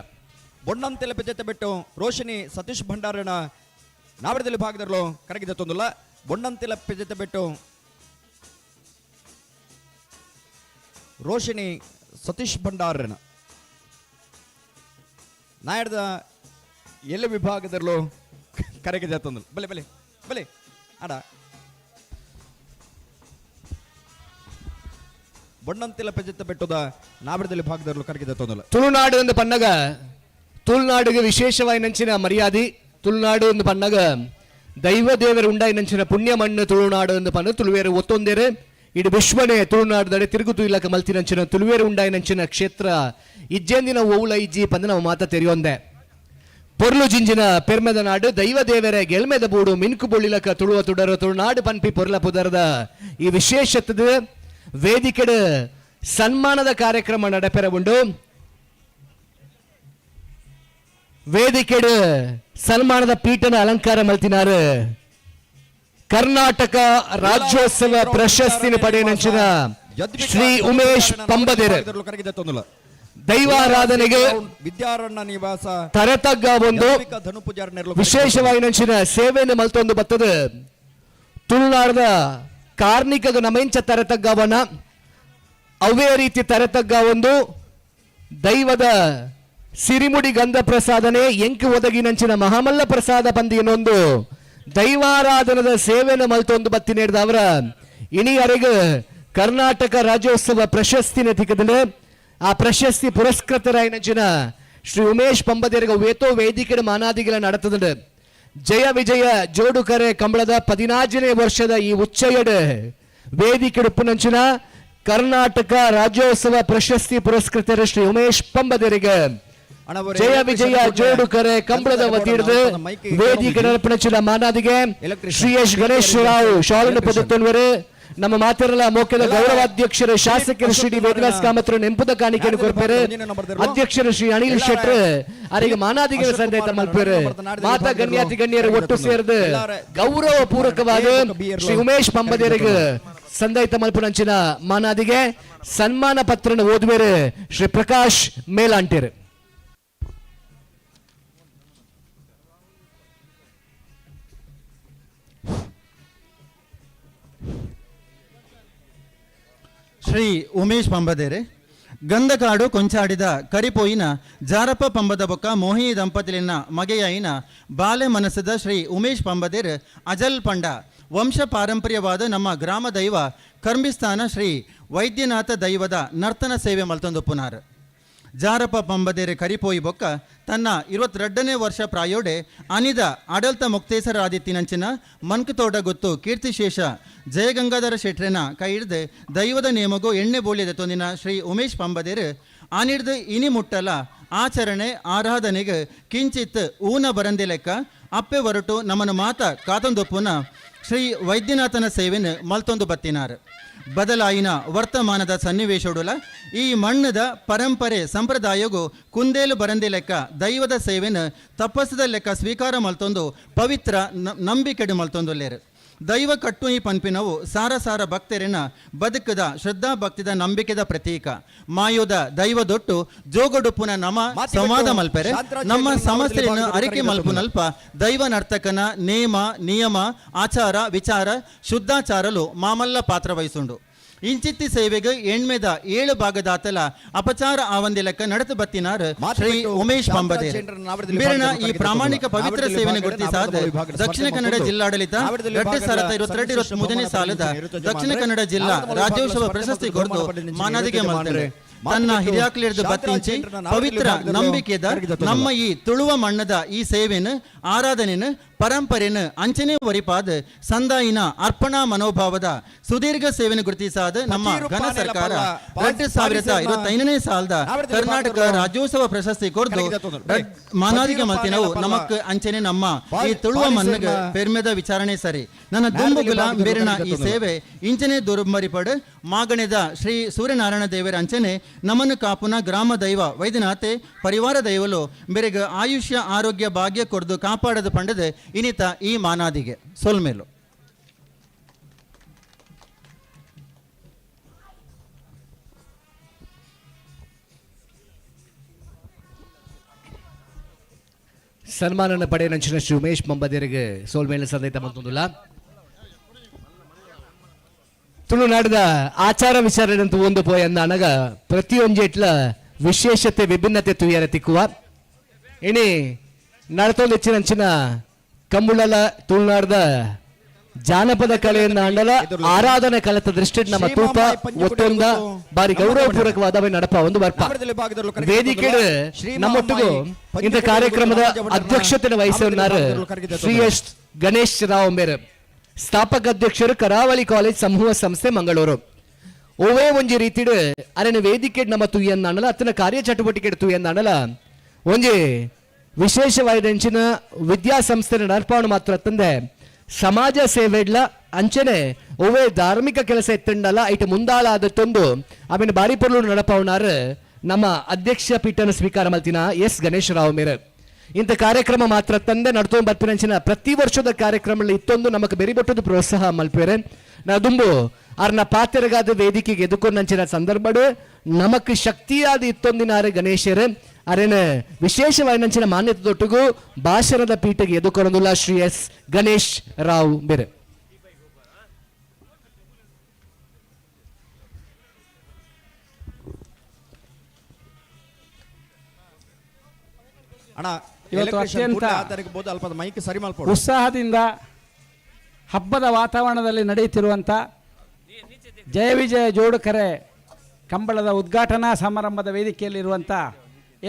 ಬೊಣ್ಣಂತೆಲ್ಲ ಪೆಜೆತ್ತ ಬಿಟ್ಟು ರೋಶಿನಿ ಸತೀಶ್ ಭಂಡಾರನ ನಾವರದಲ್ಲಿ ಭಾಗದಲ್ಲೂ ಕರಗಿದ ತೊಂದುಲ್ಲ. ಬೊಣ್ಣಂತೆಲ್ಲ ಪೆಜೆತ್ತ ಬಿಟ್ಟು ರೋಶಿನಿ ಸತೀಶ್ ಭಂಡಾರನ ನಾಯರ್ದ ಎಲ್ಲ ವಿಭಾಗದಲ್ಲೂ ಕರಗಿದ ತೊಂದಲ್ಲ. ಬಲೆ ಬಲೆ ಬಲೆ ಅಡ ಬೊಣ್ಣಂತೆಲ್ಲ ಪೆಜೆತ್ತ ಬೆಟ್ಟದ ನಾವರದಲ್ಲಿ ಭಾಗದಲ್ಲೂ ಕರಗಿದ ತೊಂದಲ್ಲ. ತುಳುನಾಡು ಒಂದು ಪನ್ನಗ ತುಳುನಾಡಿಗೆ ವಿಶೇಷವಾಗಿ ನಂಚಿನ ಮರ್ಯಾದೆ. ತುಳುನಾಡು ಒಂದು ಪನ್ನಗ ದೈವ ದೇವರ ಉಂಡಾಯಿ ನಂಚಿನ ಪುಣ್ಯ ಮಣ್ಣು ತುಳುನಾಡು ಒಂದು ಪನ್ನ ತುಳುವೇರು ಒತ್ತೊಂದೇರು ಇಡೀ ವಿಶ್ವನೇ ತುಳುನಾಡುದಡೆ ತಿರುಗುತು ಇಲ್ಲಕ ಮಲ್ತಿನಂಚಿನ ತುಳುವೇರು ಉಂಡಾಯಿ ನಂಚಿನ ಕ್ಷೇತ್ರ ಇಜ್ಜೆಂದಿನ ಓವುಲ ಇಜ್ಜಿ ಪಂದ ನಾವು ಮಾತ ತೆರೆಯೊಂದೆ. ಪೊರ್ಲು ಜಿಂಜಿನ ಪೆರ್ಮೆದ ನಾಡು ದೈವ ದೇವರ ಗೆಲ್ಮೆದ ಬೂಡು ಮಿನ್ಕು ಬೊಳ್ಳಿಲಕ ತುಳುವ ತುಡರು ತುಳುನಾಡು ಪನ್ಪಿ ಪೊರ್ಲ ಪುದರದ ಈ ವಿಶೇಷತದ ವೇದಿಕೆಡು ಸನ್ಮಾನದ ಕಾರ್ಯಕ್ರಮ ನಡೆಪೆರ ಉಂಡು. ವೇದಿಕೆಡು ಸನ್ಮಾನದ ಪೀಠನ ಅಲಂಕಾರ ಮಲ್ತಿನಾರು ಕರ್ನಾಟಕ ರಾಜ್ಯೋತ್ಸವ ಪ್ರಶಸ್ತಿನ ಪಡೆಯನಂಚಿನ ಶ್ರೀ ಉಮೇಶ್ ಪಂಬದಿರ್. ದೈವಾರಾಧನೆಗೆ ವಿದ್ಯಾರಣ್ಯ ನಿವಾಸ ತರತಗ್ಗ ಒಂದು ವಿಶೇಷವಾಗಿ ನಂಚಿನ ಸೇವೆಯನ್ನು ಮಲ್ತೊಂದು ಬರ್ತದೆ. ತುಳುನಾಡದ ಕಾರ್ಣಿಕಗ ನಮೆಂಚ ತರತಗ್ಗವನ ಅವೇ ರೀತಿ ತರತಗ್ಗ ಒಂದು ದೈವದ ಸಿರಿಮುಡಿ ಗಂಧ ಪ್ರಸಾದನೆ ಎಂಕು ಒದಗಿನಂಚಿನ ಮಹಾಮಲ್ಲ ಪ್ರಸಾದ ಬಂದಿ ದೈವಾರಾಧನದ ಸೇವೆಯನ್ನು ಮಲ್ತೊಂದು ಬತ್ತಿ ನೀಡಿದ ಅವರ ಇನಿ ಅರೆಗೆ ಕರ್ನಾಟಕ ರಾಜ್ಯೋತ್ಸವ ಪ್ರಶಸ್ತಿನ ತಿಕ್ಕದಲ್ಲಿ ಆ ಪ್ರಶಸ್ತಿ ಪುರಸ್ಕೃತರಾಯಿನಂಚಿನ ಶ್ರೀ ಉಮೇಶ್ ಪಂಬದೇರ್ಗ ವೇತೋ ವೇದಿಕೆ ಮಾನಾದಿಗಳ നടത്തുന്നുണ്ട്. ಜಯ ವಿಜಯ ಜೋಡುಕರೆ ಕಂಬಳದ 14ನೇ ವರ್ಷದ ಈ ಉಚ್ಚಯಡ್ ವೇದಿಕೆ ಉಪ್ಪುನಂಚಿನ ಕರ್ನಾಟಕ ರಾಜ್ಯೋತ್ಸವ ಪ್ರಶಸ್ತಿ ಪುರಸ್ಕೃತರ ಶ್ರೀ ಉಮೇಶ್ ಪಂಬದೇರಿಗೆ ಜಯ ವಿಜಯ ಜೋಡುಕರೆ ಕಂಬಳದ ವತಿಯಿಡಿದು ವೇದಿಕೆ ನಡಪಣಚಿನ ಮಾನಾದಿಗೆ ಶ್ರೀ ಎಸ್ ಗಣೇಶ್ ರಾವ್ ಶಾಲನ್ನು ಪದತ್ತೊನ್ವರು ನಮ್ಮ ಮಾತಿರಲ್ಲ ಮೋಕ್ಯದ ಗೌರವಾಧ್ಯಕ್ಷರ ಶಾಸಕರು ಶ್ರೀ ಡಿ ವೇದವ್ಯಾಸ್ ಕಾಮತ್ರ ನೆಂಪುದ ಕಾಣಿಕೆಯನ್ನು ಕೊರ್ಪೇರು. ಅಧ್ಯಕ್ಷರು ಶ್ರೀ ಅನಿಲ್ ಶೆಟ್ಟರ್ ಅವರಿಗೆ ಮಾನಾದಿಗಳ ಸಂದೇಶ ಮಲ್ಪೇರು. ಮಾತಾ ಗಣ್ಯಾತಿ ಗಣ್ಯರು ಒಟ್ಟು ಸೇರಿದು ಗೌರವ ಪೂರ್ವಕವಾದ ಶ್ರೀ ಉಮೇಶ್ ಪಂಬದೇರಿಗೆ ಸಂದೈತ ಮಲ್ಪುನಂಚಿನ ಮಾನಾದಿಗೆ ಸನ್ಮಾನ ಪತ್ರನ ಓದುವೇರು ಶ್ರೀ ಪ್ರಕಾಶ್ ಮೇಲಾಂಟೇರು. ಶ್ರೀ ಉಮೇಶ್ ಪಂಬದೇರೆ ಗಂಧಕಾಡು ಕೊಂಚಾಡಿದ ಕರಿಪೋಯಿನ ಜಾರಪ್ಪ ಪಂಬದ ಬೊಕ್ಕ ಮೋಹಿನಿ ದಂಪತಿಲಿನ ಮಗೆಯಾಯಿನ ಬಾಲೆ ಮನಸ್ಸದ ಶ್ರೀ ಉಮೇಶ್ ಪಂಬದೇರ್ ಅಜಲ್ ಪಂಡ ವಂಶ ಪಾರಂಪರ್ಯವಾದ ನಮ್ಮ ಗ್ರಾಮ ದೈವ ಕರ್ಮಿಸ್ಥಾನ ಶ್ರೀ ವೈದ್ಯನಾಥ ದೈವದ ನರ್ತನ ಸೇವೆ ಮಲ್ತೊಂದು ಪುನಾರ್. ಜಾರಪ್ಪ ಪಂಬದೇರೆ ಕರಿಪೋಯಿ ಬೊಕ್ಕ ತನ್ನ 22ನೇ ವರ್ಷ ಪ್ರಾಯೋಡೆ ಅನಿದ ಆಡಳಿತ ಮುಕ್ತೇಸರಾದಿತ್ತಿನಂಚಿನ ಮನ್ಕತೋಟ ಗೊತ್ತು ಕೀರ್ತಿಶೇಷ ಜಯಗಂಗಾಧರ ಶೆಟ್ರೆನ ಕೈ ಹಿಡ್ದು ದೈವದ ನೇಮಗು ಎಣ್ಣೆ ಬೋಳಿದ ತೊಂದಿನ ಶ್ರೀ ಉಮೇಶ್ ಪಂಬದೇರು ಆನಿಡ್ದು ಇನಿ ಮುಟ್ಟಲ ಆಚರಣೆ ಆರಾಧನೆಗೆ ಕಿಂಚಿತ್ ಊನ ಬರಂದಿ ಲೆಕ್ಕ ಅಪ್ಪೆ ಹೊರಟು ನಮ್ಮನ್ನು ಮಾತ ಕಾತೊಂದೊಪ್ಪುನ ಶ್ರೀ ವೈದ್ಯನಾಥನ ಸೇವೆನ ಮಲ್ತೊಂದು ಬತ್ತಿನಾರ್. ಬದಲಾಯಿನ ವರ್ತಮಾನದ ಸನ್ನಿವೇಶೋಡುಲ ಈ ಮಣ್ಣದ ಪರಂಪರೆ ಸಂಪ್ರದಾಯಗೂ ಕುಂದೇಲು ಬರಂದಿ ಲೆಕ್ಕ ದೈವದ ಸೇವೆನ ತಪಸ್ಸದ ಲೆಕ್ಕ ಸ್ವೀಕಾರ ಮಲ್ತೊಂದು ಪವಿತ್ರ ನಂಬಿಕೆಡು ಮಲ್ತೊಂದುಲ್ಲೇರು. ದೈವ ಕಟ್ಟುನಿ ಪನ್ಪಿನವು ಸಾರ ಸಾರ ಭಕ್ತರಿನ ಬದುಕದ ಶ್ರದ್ಧಾ ಭಕ್ತಿದ ನಂಬಿಕೆದ ಪ್ರತೀಕ. ಮಾಯೋದ ದೈವದೊಟ್ಟು ಜೋಗಡುಪುನ ನಮ ಸಂವಾದ ಮಲ್ಪೆರೆ ನಮ್ಮ ಸಮಸ್ಯೆಯನ್ನು ಅರಿಕೆ ಮಲ್ಪುನಲ್ಪ ದೈವ ನರ್ತಕನ ನೇಮ ನಿಯಮ ಆಚಾರ ವಿಚಾರ ಶುದ್ಧಾಚಾರಲು ಮಾಮಲ್ಲ ಪಾತ್ರ ವಹಿಸುಂಡು. ಇಂಚಿತ್ತಿ ಸೇವೆಗೆ ಎಣ್ಮೆದ 7 ಭಾಗದಾತಲ ಅಪಚಾರ ಆವಂದಿ ಲೆಕ್ಕ ನಡೆದು ಬತ್ತಿನಾರ್ ಶ್ರೀ ಉಮೇಶ್ ಪಂಬದೇರ್. ಬೇರಣ ಈ ಪ್ರಾಮಾಣಿಕ ಪವಿತ್ರ ಸೇವೆಯನ್ನು ಗುರುತಿಸಾದ ದಕ್ಷಿಣ ಕನ್ನಡ ಜಿಲ್ಲಾಡಳಿತ 2022-23ನೇ ಸಾಲದ ದಕ್ಷಿಣ ಕನ್ನಡ ಜಿಲ್ಲಾ ರಾಜ್ಯೋತ್ಸವ ಪ್ರಶಸ್ತಿ ಕೊರದು ಮಾನಾದಿಗೆ ಮಾಡ್ತಾರೆ. ತನ್ನ ಹಿರಿಯಾಕ್ಲಿರ್ದು ಬತ್ತಿಂಚಿ ಪವಿತ್ರ ನಂಬಿಕೆದ ನಮ್ಮ ಈ ತುಳುವ ಮಣ್ಣದ ಈ ಸೇವೆನು ಆರಾಧನೆನು ಪರಂಪರೆನು ಅಂಚನೆ ಒರಿಪಾದ ಸಂದಾಯಿನ ಅರ್ಪಣಾ ಮನೋಭಾವದ ಸುದೀರ್ಘ ಸೇವೆಯನ್ನು ಗುರುತಿಸಾದ ನಮ್ಮ ಘನ ಸರ್ಕಾರ 2025ನೇ ಸಾಲದ ಕರ್ನಾಟಕ ರಾಜ್ಯೋತ್ಸವ ಪ್ರಶಸ್ತಿ ಕೊರ್ದು ಮಾನಾದಿಗೆ ಮಲ್ತಿನವು ನಮಕ್ ಅಂಚನೆ ನಮ್ಮ ಈ ತುಳುವ ಮಣ್ಣಗೆ ಪೆರ್ಮೆದ ವಿಚಾರಣೆ ಸರಿ. ನನ್ನ ದುಂಬುಗುಲ ಬೇರಿನ ಈ ಸೇವೆ ಇಂಚನೆ ದುರ್ಮರಿಪಡು ಮಾಗಣೆದ ಶ್ರೀ ಸೂರ್ಯನಾರಾಯಣ ದೇವರ ಅಂಚನೆ ನಮನು ಕಾಪುನ ಗ್ರಾಮ ದೈವ ವೈದ್ಯನಾಥೆ ಪರಿವಾರ ದೈವಲು ಬೆರೆಗ ಆಯುಷ್ಯ ಆರೋಗ್ಯ ಭಾಗ್ಯ ಕೊರ್ದು ಕಾಪಾಡದು ಪಂಡದು ಇನಿತ ಈ ಮಾನಾದಿಗೆ ಸೊಲ್ಮೇಲು. ಸನ್ಮಾನನ ಪಡೆಯನಂಚಿನ ಶ್ರೀ ಉಮೇಶ್ ಮಂಬದೇರಿಗೆ ಸೋಲ್ಮೇಲೆ ಸಂದೈತ ಮಂತೊಂದುಲ್ಲ. ತುಳುನಾಡದ ಆಚಾರ ವಿಚಾರಣೆ ಒಂದು ಪೋಯನ್ನ ಅನಗ ಪ್ರತಿಯೊಂಜೆಟ್ಲ ವಿಶೇಷತೆ ವಿಭಿನ್ನತೆ ತುಯ್ಯರ ತಿಕ್ಕುವ ಇನಿ ನಡತೊಂದು ಹೆಚ್ಚಿನಂಚಿನ ಕಂಬುಳಲ ತುಳುನಾಡದ ಜಾನಪದ ಕಲೆಯನ್ನ ಅಂಡಲ ಆರಾಧನೆ ಕಲೆತ ದೃಷ್ಟಿ ನಮ್ಮ ತೂಪ ಒತ್ತೊಂದ ಬಾರಿ ಗೌರವಪೂರ್ವಕವಾದ ನಡಪ ಒಂದು ಬರ್ಪ ವೇದಿಕೆ ನಮ್ಮೊಟ್ಟಿಗೂ ಇಂಥ ಕಾರ್ಯಕ್ರಮದ ಅಧ್ಯಕ್ಷತೆ ವಹಿಸಿದ್ದಾರೆ ಶ್ರೀ ಎಸ್ ಗಣೇಶ್ ರಾವ್ ಮೇರ್, ಸ್ಥಾಪಕ ಅಧ್ಯಕ್ಷರು, ಕರಾವಳಿ ಕಾಲೇಜ್ ಸಮೂಹ ಸಂಸ್ಥೆ, ಮಂಗಳೂರು. ಓವೇ ಒಂಜಿ ರೀತಿಡು ಅರೆನ ವೇದಿಕೆ ನಮ್ಮ ತುಯ್ಯನ್ನ ಅನಲ ಅತ್ತನ ಕಾರ್ಯಚಟುವಟಿಕೆ ತುಯ್ಯನ್ನ ಅನಲ ಒಂಜಿ ವಿಶೇಷವಾದ ವಿದ್ಯಾಸಂಸ್ಥೆ ನಡ್ಪಾವಣೆ ಮಾತ್ರ ತಂದೆ ಸಮಾಜ ಸೇವೆಡ್ಲ ಅಂಚನೆ ಒವ್ವೇ ಧಾರ್ಮಿಕ ಕೆಲಸ ಎತ್ತಂಡಲ್ಲ ಐಟ ಮುಂದಾಳಾದ ತೊಂದು ಆಮೇಲೆ ಬಾರಿ ಪೊರ್ಲು ನಡಪಾವಣಾರು ನಮ್ಮ ಅಧ್ಯಕ್ಷ ಪೀಠನ ಸ್ವೀಕಾರ ಮಲ್ತಿನ ಎಸ್ ಗಣೇಶ್ ರಾವ್ ಮೇರೆ. ಇಂಥ ಕಾರ್ಯಕ್ರಮ ಮಾತ್ರ ತಂದೆ ನಡ್ತೊಂದು ಬರ್ಪಿನಂಚಿನ ಪ್ರತಿ ವರ್ಷದ ಕಾರ್ಯಕ್ರಮ ಇತ್ತೊಂದು ನಮಕ್ ಬೆರಿಬೊಟ್ಟದ ಪ್ರೋತ್ಸಾಹ ಮಲ್ಪೇರೆ. ದುಂಬು ಅರ್ನ ಪಾತೆರಗಾದ ವೇದಿಕೆಗೆ ಎದುಕೊಂಡಂಚಿನ ಸಂದರ್ಭಡು ನಮಕ್ ಶಕ್ತಿಯಾದ ಇತ್ತೊಂದಿನಾರೆ ಗಣೇಶರು ಅರೇನ ವಿಶೇಷವಾದ ಮಾನ್ಯತೆ ತೊಟ್ಟಿಗೂ ಭಾಷಣದ ಪೀಠಗೆ ಎದುಕೊಂಡುಲ್ಲ ಶ್ರೀ ಎಸ್ ಗಣೇಶ್ ರಾವ್ ಬೇರೆ. ಇವತ್ತು ಅತ್ಯಂತ ಉತ್ಸಾಹದಿಂದ ಹಬ್ಬದ ವಾತಾವರಣದಲ್ಲಿ ನಡೆಯುತ್ತಿರುವಂಥ ಜಯ ವಿಜಯ ಜೋಡುಕರೆ ಕಂಬಳದ ಉದ್ಘಾಟನಾ ಸಮಾರಂಭದ ವೇದಿಕೆಯಲ್ಲಿರುವಂಥ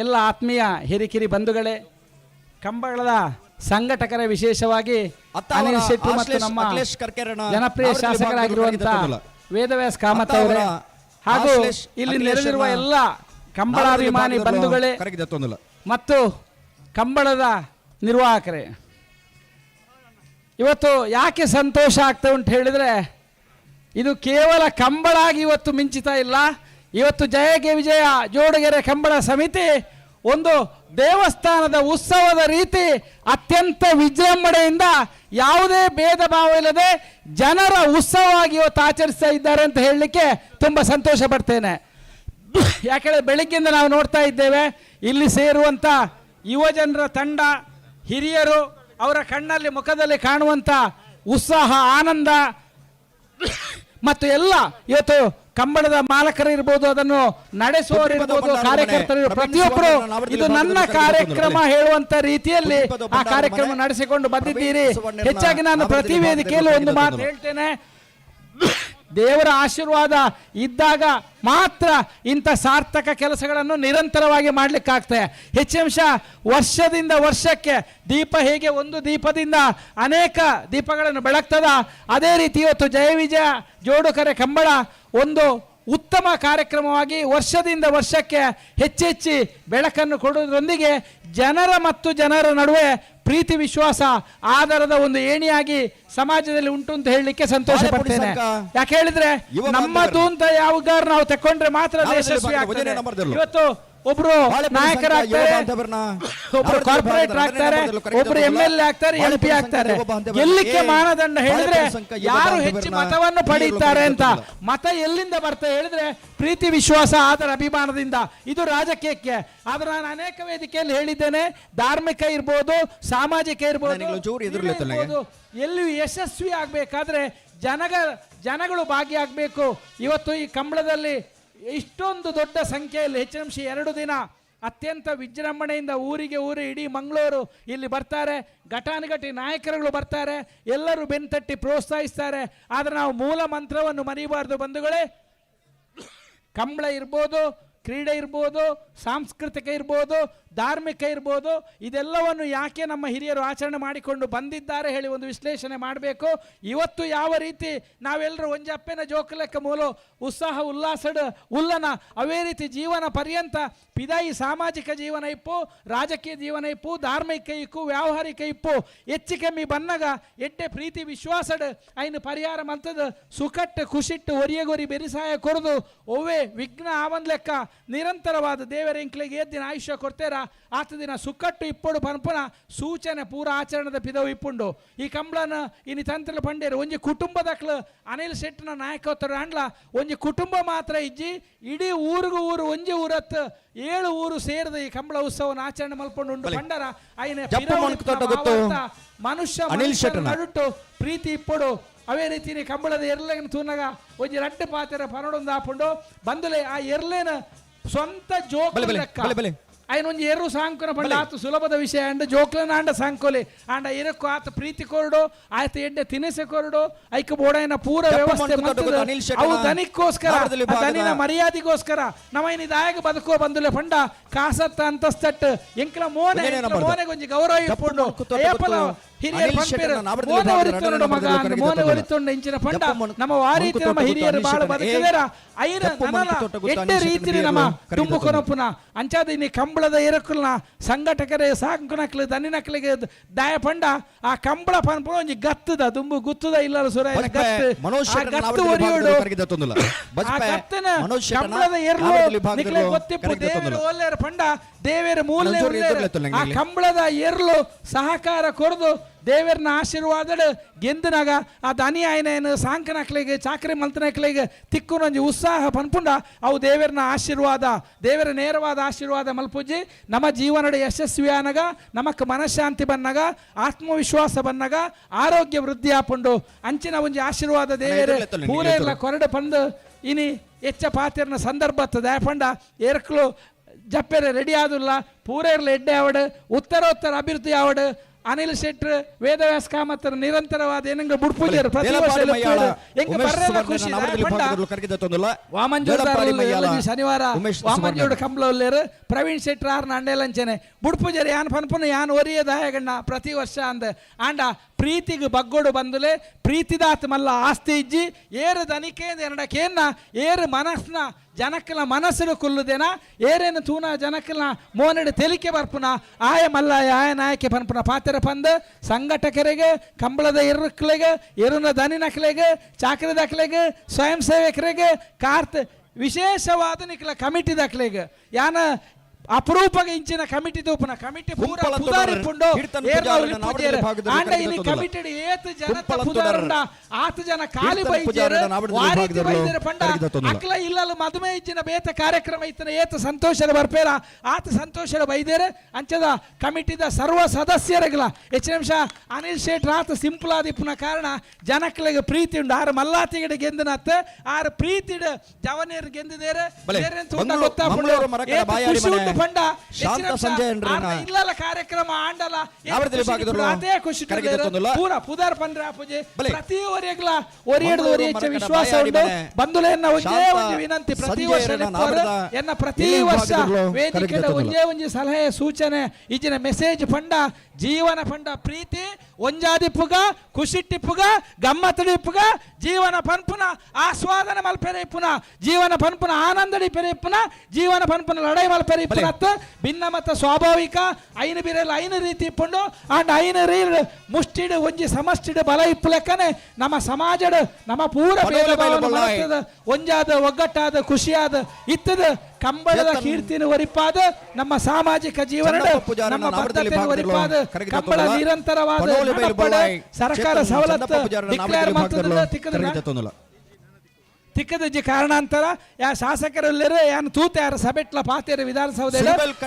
ಎಲ್ಲ ಆತ್ಮೀಯ ಹಿರಿಕಿರಿ ಬಂಧುಗಳೇ, ಕಂಬಳದ ಸಂಘಟಕರೇ, ವಿಶೇಷವಾಗಿ ಅನಿಲ್ ಶೆಟ್ಟಿ ಮತ್ತು ನಮ್ಮ ಜನಪ್ರಿಯ ಶಾಸಕರಾಗಿರುವಂಥ ವೇದವ್ಯಾಸ್ ಕಾಮತ್ ಅವರೇ ಹಾಗೂ ಇಲ್ಲಿ ನೆರೆದಿರುವ ಎಲ್ಲ ಕಂಬಳಾಭಿಮಾನಿ ಬಂಧುಗಳೇ ಮತ್ತು ಕಂಬಳದ ನಿರ್ವಾಹಕರೇ, ಇವತ್ತು ಯಾಕೆ ಸಂತೋಷ ಆಗ್ತಾ ಉಂಟು ಹೇಳಿದರೆ, ಇದು ಕೇವಲ ಕಂಬಳಾಗಿ ಇವತ್ತು ಮಿಂಚುತ್ತಾ ಇಲ್ಲ. ಇವತ್ತು ಜಯಗೆ ವಿಜಯ ಜೋಡುಗೆರೆ ಕಂಬಳ ಸಮಿತಿ ಒಂದು ದೇವಸ್ಥಾನದ ಉತ್ಸವದ ರೀತಿ ಅತ್ಯಂತ ವಿಜೃಂಭಣೆಯಿಂದ ಯಾವುದೇ ಭೇದ ಭಾವ ಇಲ್ಲದೆ ಜನರ ಉತ್ಸವವಾಗಿ ಇವತ್ತು ಆಚರಿಸ್ತಾ ಇದ್ದಾರೆ ಅಂತ ಹೇಳಲಿಕ್ಕೆ ತುಂಬ ಸಂತೋಷ ಪಡ್ತೇನೆ. ಯಾಕೆಂದರೆ ಬೆಳಿಗ್ಗೆಯಿಂದ ನಾವು ನೋಡ್ತಾ ಇದ್ದೇವೆ, ಇಲ್ಲಿ ಸೇರುವಂಥ ಯುವಜನರ ತಂಡ, ಹಿರಿಯರು, ಅವರ ಕಣ್ಣಲ್ಲಿ ಮುಖದಲ್ಲಿ ಕಾಣುವಂಥ ಉತ್ಸಾಹ, ಆನಂದ ಮತ್ತು ಎಲ್ಲ ಇವತ್ತು ಕಂಬಳದ ಮಾಲಕರು ಇರ್ಬೋದು, ಅದನ್ನು ನಡೆಸುವವರು ಇರ್ಬೋದು, ಕಾರ್ಯಕರ್ತರು, ಪ್ರತಿಯೊಬ್ಬರು ಇದು ನನ್ನ ಕಾರ್ಯಕ್ರಮ ಹೇಳುವಂತ ರೀತಿಯಲ್ಲಿ ಆ ಕಾರ್ಯಕ್ರಮ ನಡೆಸಿಕೊಂಡು ಬಂದಿದ್ದೀರಿ. ಹೆಚ್ಚಾಗಿ ನಾನು ಪ್ರತಿ ವೇದಿಕೆಯಲ್ಲೂ ಒಂದು ಮಾತು ಹೇಳ್ತೇನೆ, ದೇವರ ಆಶೀರ್ವಾದ ಇದ್ದಾಗ ಮಾತ್ರ ಇಂಥ ಸಾರ್ಥಕ ಕೆಲಸಗಳನ್ನು ನಿರಂತರವಾಗಿ ಮಾಡಲಿಕ್ಕಾಗ್ತದೆ. ಹೆಚ್ಚಿಂಶ ವರ್ಷದಿಂದ ವರ್ಷಕ್ಕೆ ದೀಪ ಹೇಗೆ ಒಂದು ದೀಪದಿಂದ ಅನೇಕ ದೀಪಗಳನ್ನು ಬೆಳಗ್ತದ, ಅದೇ ರೀತಿ ಇವತ್ತು ಜಯ ವಿಜಯ ಜೋಡುಕರೆ ಕಂಬಳ ಒಂದು ಉತ್ತಮ ಕಾರ್ಯಕ್ರಮವಾಗಿ ವರ್ಷದಿಂದ ವರ್ಷಕ್ಕೆ ಹೆಚ್ಚೆಚ್ಚಿ ಬೆಳಕನ್ನು ಕೊಡುವುದರೊಂದಿಗೆ ಜನರ ಮತ್ತು ಜನರ ನಡುವೆ ಪ್ರೀತಿ, ವಿಶ್ವಾಸ, ಆಧಾರದ ಒಂದು ಏಣಿಯಾಗಿ ಸಮಾಜದಲ್ಲಿ ಉಂಟು ಅಂತ ಹೇಳಲಿಕ್ಕೆ ಸಂತೋಷ ಪಡ್ತೇನೆ. ಯಾಕೆ ಹೇಳಿದ್ರೆ ನಮ್ಮದು ಅಂತ ಯಾವಾಗಾರು ನಾವು ತಕೊಂಡ್ರೆ ಮಾತ್ರ ಯಶಸ್ವಿ ಆಗ್ತದೆ. ಇವತ್ತು ಒಬ್ರು ನಾಯಕರಾಗ್ತಾರೆ, ಒಬ್ರು ಕಾರ್ಪೊರೇಟರ್ ಆಗ್ತಾರೆ, ಒಬ್ರು MLA ಆಗ್ತಾರೆ, MP ಆಗ್ತಾರೆ. ಗೆಲ್ಲಿಕ್ಕೆ ಮಾನದಂಡ ಹೇಳಿದ್ರೆ ಯಾರು ಹೆಚ್ಚು ಮತವನ್ನು ಪಡೆಯುತ್ತಾರೆ ಅಂತ. ಮತ ಎಲ್ಲಿಂದ ಬರ್ತದೆ ಹೇಳಿದ್ರೆ ಪ್ರೀತಿ, ವಿಶ್ವಾಸ, ಆದರ, ಅಭಿಮಾನದಿಂದ. ಇದು ರಾಜಕೀಯಕ್ಕೆ. ಆದ್ರೆ ನಾನು ಅನೇಕ ವೇದಿಕೆಯಲ್ಲಿ ಹೇಳಿದ್ದೇನೆ, ಧಾರ್ಮಿಕ ಇರ್ಬೋದು, ಸಾಮಾಜಿಕ ಇರ್ಬೋದು, ಎಲ್ಲಿಯೂ ಯಶಸ್ವಿ ಆಗ್ಬೇಕಾದ್ರೆ ಜನಗಳು ಭಾಗಿಯಾಗಬೇಕು. ಇವತ್ತು ಈ ಕಂಬಳದಲ್ಲಿ ಇಷ್ಟೊಂದು ದೊಡ್ಡ ಸಂಖ್ಯೆಯಲ್ಲಿ ಹೆಚ್ಚಿನ ಅಂಶ 2 ದಿನ ಅತ್ಯಂತ ವಿಜೃಂಭಣೆಯಿಂದ ಊರಿಗೆ ಊರು ಇಡೀ ಮಂಗಳೂರು ಇಲ್ಲಿ ಬರ್ತಾರೆ, ಘಟಾನುಘಟಿ ನಾಯಕರುಗಳು ಬರ್ತಾರೆ, ಎಲ್ಲರೂ ಬೆನ್ತಟ್ಟಿ ಪ್ರೋತ್ಸಾಹಿಸ್ತಾರೆ. ಆದರೆ ನಾವು ಮೂಲ ಮಂತ್ರವನ್ನು ಮರೆಯಬಾರ್ದು ಬಂಧುಗಳೇ. ಕಂಬಳ ಇರ್ಬೋದು, ಕ್ರೀಡೆ ಇರ್ಬೋದು, ಸಾಂಸ್ಕೃತಿಕ ಇರ್ಬೋದು, ಧಾರ್ಮಿಕ ಇರ್ಬೋದು, ಇದೆಲ್ಲವನ್ನು ಯಾಕೆ ನಮ್ಮ ಹಿರಿಯರು ಆಚರಣೆ ಮಾಡಿಕೊಂಡು ಬಂದಿದ್ದಾರೆ ಹೇಳಿ ಒಂದು ವಿಶ್ಲೇಷಣೆ ಮಾಡಬೇಕು. ಇವತ್ತು ಯಾವ ರೀತಿ ನಾವೆಲ್ಲರೂ ಒಂಜಪ್ಪೆನ ಜೋಕುಲೆಕ್ಕ ಮೂಲ ಉತ್ಸಾಹ ಉಲ್ಲಾಸಡ್ ಉಲ್ಲನ ಅವೇ ರೀತಿ ಜೀವನ ಪರ್ಯಂತ ಪಿದಾಯಿ ಸಾಮಾಜಿಕ ಜೀವನ ಇಪ್ಪು, ರಾಜಕೀಯ ಜೀವನ ಇಪ್ಪು, ಧಾರ್ಮಿಕ ಇಕ್ಕು, ವ್ಯಾವಹಾರಿಕ ಇಪ್ಪು, ಹೆಚ್ಚು ಕಮ್ಮಿ ಬನ್ನಗ ಎಡ್ಡೆ ಪ್ರೀತಿ ವಿಶ್ವಾಸಡ್ ಐನು ಪರಿಹಾರ ಮಂತದ ಸುಕಟ್ಟು ಖುಷಿಟ್ಟು ಒರಿಯಗೊರಿ ಬೆರಿಸಾಯ ಕೊರದು ಒವ್ವೆ ವಿಘ್ನ ಆವನ್ ಲೆಕ್ಕ ನಿರಂತರವಾದ ದೇವರ ಎಂಕ್ಲೆಗೆ ಏದ್ ದಿನ ಆಯುಷ್ಯ ಕೊಡ್ತೇರಾ ಆತ ದಿನ ಸುಕ್ಕಟ್ಟು ಇಪ್ಪಡು ಪನ್ಪುನ ಸೂಚನೆ ಪೂರ ಆಚರಣದ ಪಿದವು ಇಪ್ಪುಂಡು. ಈ ಕಂಬ್ಳನ ಇನಿ ತಂತ್ರ ಪಂಡೇರು ಒಂಜಿ ಕುಟುಂಬದಕ್ಲು ಅನಿಲ್ ಶೆಟ್ಟಿನ ನಾಯಕತ್ವ ಅಂಡ್ಲ ಒಂಜಿ ಕುಟುಂಬ ಮಾತ್ರ ಇಜ್ಜಿ ಇಡೀ ಊರಿಗೂ ಊರು ಒಂಜಿ ಊರತ್ 7 ಊರು ಸೇರಿದ ಈ ಕಂಬಳ ಉತ್ಸವನ ಆಚರಣೆ ಮಲ್ಕೊಂಡು ಉಂಡು ಪಂಡರ ಐನ ಮನುಷ್ಯ ಅನಿಲ್ ಶೆಟ್ಟನ ನಡುಟ್ಟು ಪ್ರೀತಿ ಇಪ್ಪಡು. ಅವೇ ರೀತಿ ಕಂಬಳದ ಎರ್ಲೇನ ತೂನಗ ಒಂಜಿ ರಡ್ಡು ಪಾತೆರ ಪನಡೊಂದು ಆಪುಂಡು ಬಂದುಲೆ ಆ ಎರ್ಲೇನ ಸ್ವಂತ ಜೋಕ್ ಲೆಕ್ಕ ಐನೊಂಜಿ ಎರು ಸಾಂಕುನ ಪಂಡ ಆತ ಸುಲಭದ ವಿಷಯ ಅಂಡ ಜೋಕ್ಲನ ಆಂಡ ಸಾಂಕೋಲಿ ಆಂಡ ಎರಕ್ಕು ಆತ ಪ್ರೀತಿ ಕೊರಡು ಆತ ಎಡ್ಡೆ ತಿನಿಸೆ ಕೊರಡು ಐಕ ಬೋಡೈನ ಪೂರ ವ್ಯವಸ್ಥೆ ಅವು ದನಿಕ್ಕೋಸ್ಕರ ದನಿನ ಮರ್ಯಾದೆಗೋಸ್ಕರ ನಮ್ಮ ಇದಾಯಗ ಬದುಕೋ ಬಂದುಲೆ ಪಂಡ ಕಾಸತ್ತ ಅಂತಸ್ತಟ್ಟು ಎಂಕ್ಲ ಮೋನೆ ಮೋನೆಗೊಂಜಿ ಗೌರವ ಇಪ್ಪುಂಡು. ಏಪಲ ಹಿರಿಯರು ಪಂಪೇರು ಮೋನೆ ಒರಿತೊಂಡು ಮಗ ಮೋನೆ ಒರಿತೊಂಡು ಇಂಚಿನ ಪಂಡ ನಮ್ಮ ವಾರೀತಿ ನಮ್ಮ ಹಿರಿಯರು ಬಾಳ ಬದುಕಿದಾರ ಐನ ನನಲ ಎಡ್ಡೆ ರೀತಿಲಿ ನಮ್ಮ ತುಂಬು ಕೊನಪುನ ಅಂಚಾದ ಇನಿ ಕಂಬಳದ ಎರಕುಲ್ನ ಸಂಘಟಕರೇ ಸಾಂಕುನಕ್ಲು ದನಿನಕ್ಲಿಗೆ ದಾಯ ಪಂಡ ಆ ಕಂಬಳ ಪನ್ಪುನ ಒಂಜಿ ಗತ್ತದ ದುಂಬು ಗುತ್ತದ ಇಲ್ಲ ಸುರ ಗತ್ತು ಗತ್ತು ಒರಿಯೋಡು ಆ ಗತ್ತನ ಕಂಬಳದ ಎರ್ಲು ನಿಕ್ಲೆ ಗೊತ್ತಿಪ್ಪು ದೇವರು ಒಲ್ಲೇರು ಪಂಡ ದೇವೇರ ಮೂಲೆ ಆ ಕಂಬಳದ ಎರ್ಲು ಸಹಕಾರ ಕೊರದು ದೇವರನ್ನ ಆಶೀರ್ವಾದಡು ಗೆಂದನಾಗ ಆ ದನಿ ಆಯನೇನು ಸಾಂಕನಕ್ಲಿಗೆ ಚಾಕ್ರಿ ಮಲ್ತನಕ್ಲಿಗೆ ತಿಕ್ಕುನೊಂಜಿ ಉತ್ಸಾಹ ಪನ್ಪುಂಡ ಅವು ದೇವರನ್ನ ಆಶೀರ್ವಾದ ದೇವರ ನೇರವಾದ ಆಶೀರ್ವಾದ ಮಲ್ಪುಜ್ಜಿ ನಮ್ಮ ಜೀವನದ ಯಶಸ್ವಿ ಆನಗ ನಮಕ್ ಮನಃಶಾಂತಿ ಬನ್ನಗ ಆತ್ಮವಿಶ್ವಾಸ ಬನ್ನಗ ಆರೋಗ್ಯ ವೃದ್ಧಿ ಆಪುಂಡು ಅಂಚಿನ ಒಂಜಿ ಆಶೀರ್ವಾದ ದೇವರ ಪೂರೆಲ್ಲ ಕೊರಡು ಪಂದು ಇನಿ ಹೆಚ್ಚ ಪಾತಿರ್ನ ಸಂದರ್ಭ ದಯಪಂಡ ಏರ್ಕ್ಲು ಜಪ್ಪೆರೆ ರೆಡಿ ಆದುಲ್ಲ ಪೂರೇರ್ಲ ಎಡ್ಡೆ ಆವಡು ಉತ್ತರೋತ್ತರ ಅಭಿವೃದ್ಧಿ ಆವಡು. ಅನಿಲ್ ಶೆಟ್ಟರ್ ವೇದವ್ಯಾಸ ಕಾಮತ್ರ ನಿರಂತರವಾದ ಏನಂಗ ಬುಡ್ಪೂಜರು ಪ್ರತಿ ವರ್ಷ ಎಂಕ ಬರ್ರೆಲ ಖುಷಿ ವಾಮಂಜೂರು ಶನಿವಾರ ವಾಮಂಜೂರು ಕಂಬಳ ಉಲ್ಲೇರು ಪ್ರವೀಣ್ ಶೆಟ್ಟರ್ ಆರ್ನ ಅಂಡೇಲಂಚನೆ ಬುಡ್ಪೂಜರು ಯಾನ್ ಪನ್ಪುನ ಯಾನ್ ಒರಿಯ ದಾಯಗಣ್ಣ ಪ್ರತಿ ವರ್ಷ ಅಂದ ಆಂಡ ಪ್ರೀತಿಗೆ ಬಗ್ಗೋಡು ಬಂದುಲೆ ಪ್ರೀತಿದಾತ್ ಮಲ್ಲ ಆಸ್ತಿ ಇಜ್ಜಿ ಏರು ದನಿಕೆ ಎರಡಕೇನ್ನ ಏರು ಮನಸ್ನ ಜನಕ್ಕಲ ಮನಸ್ಸು ಕುಲ್ಲುದೇನ ಏರೇನು ತೂನ ಜನಕ್ಕಲ ಮೋನಡು ತೆಲಿಕೆ ಬರ್ಪುನ ಆಯ ಮಲ್ಲಾಯ ಆಯ ನಾಯಕೆ ಪನ್ಪುನ ಪಾತ್ರ ಪಂದ ಸಂಘಟಕರಿಗೆ ಕಂಬಳದ ಎರುಕ್ಲೆಗೆ ಎರುನ ದನಿನಕ್ಲೆಗೆ ಚಾಕ್ರದಕ್ಲೆಗೆ ಸ್ವಯಂ ಸೇವಕರಿಗೆ ಕಾರ್ತ್ ವಿಶೇಷವಾದ ನಿಕ್ಲ ಕಮಿಟಿ ದಾಖಲೆಗೆ ಯಾನ ಅಪರೂಪಗ ಇಂಚಿನ ಕಮಿಟಿ ತೂಪುನ ಕಮಿಟಿ ಪೂರ ಪುದಾರಿಪುಂಡು ಆಂಡ ಇನಿ ಕಮಿಟೆಡ್ ಏತ್ ಜನತ ಪುದಾರುಂಡ ಆತ ಜನ ಖಾಲಿ ಬೈಜೇರು ವಾರೀತಿ ಬೈಜೇರು ಪಂಡ ಅಕ್ಲ ಇಲ್ಲಲ್ಲ ಮದುವೆ ಇಜ್ಜಿನ ಬೇತ ಕಾರ್ಯಕ್ರಮ ಇತ್ತನ ಏತ್ ಸಂತೋಷದ ಬರ್ಪೇರ ಆತ ಸಂತೋಷದ ಬೈದೇರು ಅಂಚದ ಕಮಿಟಿದ ಸರ್ವ ಸದಸ್ಯರಿಗಲ ಹೆಚ್ಚು ನಿಮಿಷ ಅನಿಲ್ ಶೇಟ್ ರಾತ ಸಿಂಪಲ್ ಆದಿಪ್ಪುನ ಕಾರಣ ಜನಕ್ಲೆಗೆ ಪ್ರೀತಿ ಉಂಡು ಆರು ಮಲ್ಲಾತಿಗಡೆ ಗೆಂದನತ್ತ ಆರು ಪ್ರೀತಿಡ್ ಜವನೇರು ಗೆಂದಿದೇರು ಗೊತ್ತಾಪುಂಡು ಖುಷಿ ಉಂಡು ಪಂಡ ಇಲ್ಲಲ್ಲ ಕಾರ್ಯಕ್ರಮ ಆಂಡಲ ಅದೇ ಖುಷಿ ಪೂರ ಪುದಾರ್ ಪಂಡ್ರೆ ಆಪುಜೆ ಪ್ರತಿ ಒರಿಯಗ್ಲ ಒರಿಯಡ್ದು ಒರಿಯಚ್ಚ ವಿಶ್ವಾಸ ಉಂಟು ಬಂಧುಲೆನ್ನ ಒಂದೇ ಒಂದು ವಿನಂತಿ ಪ್ರತಿ ವರ್ಷ ಎನ್ನ ಪ್ರತಿ ವರ್ಷ ವೇದಿಕೆ ಒಂದೇ ಒಂಜಿ ಸಲಹೆ ಸೂಚನೆ ಈಜಿನ ಮೆಸೇಜ್ ಪಂಡ ಜೀವನ ಪಂಡ ಪ್ರೀತಿ ಒಂಜಾದಿಪ್ಪುಗ ಖುಷಿಟ್ಟಿಪ್ಪುಗ ಗಮ್ಮತ್ತಡಿಪ್ಪುಗ ಜೀವನ ಪನ್ಪುನ ಆಸ್ವಾದನೆ ಮಲ್ಪೆರೆ ಇಪ್ಪುನ ಜೀವನ ಪನ್ಪುನ ಆನಂದಡಿ ಪೆರೆ ಇಪ್ಪುನ ಜೀವನ ಪನ್ಪುನ ಲಡೈ ಮಲ್ಪೆರೆ ಇಪ್ಪುನತ್ತ ಭಿನ್ನ ಮತ ಸ್ವಾಭಾವಿಕ ಐನ ಬಿರಲ್ ಐನ ರೀತಿ ಇಪ್ಪುಂಡು ಅಂಡ್ ಐನ ರೀ ಮುಷ್ಟಿಡು ಒಂಜಿ ಸಮಷ್ಟಿಡು ಬಲ ಇಪ್ಪುಲೆಕ್ಕನೆ ನಮ್ಮ ಸಮಾಜಡ್ ನಮ್ಮ ಪೂರ ಭೇದ ಭಾವನೆ ಒಂಜಾದ ಒಗ್ಗಟ್ಟಾದ ಖುಷಿಯಾದ ಇತ್ತದ ಕಂಬಳದ ಕೀರ್ತಿನ ಒರಿಪಾದ ನಮ್ಮ ಸಾಮಾಜಿಕ ಜೀವನ ನಮ್ಮ ಬದ್ಧತೆಯನ್ನು ಒರಿಪಾದ ಕಂಬಳ ನಿರಂತರವಾದ ಸರ್ಕಾರ ಸವಲತ್ತು ಡಿಕ್ಲೇರ್ ಮಾಡ್ತದ ತಿಕ್ಕದ ತಿಕ್ಕದಜ್ಜಿ ಕಾರಣಾಂತರ ಯಾ ಶಾಸಕರಲ್ಲೇರು ಯಾನ್ ತೂತ ಯಾರ ಸಭೆಟ್ಲ ಪಾತೇರು ವಿಧಾನಸೌಧ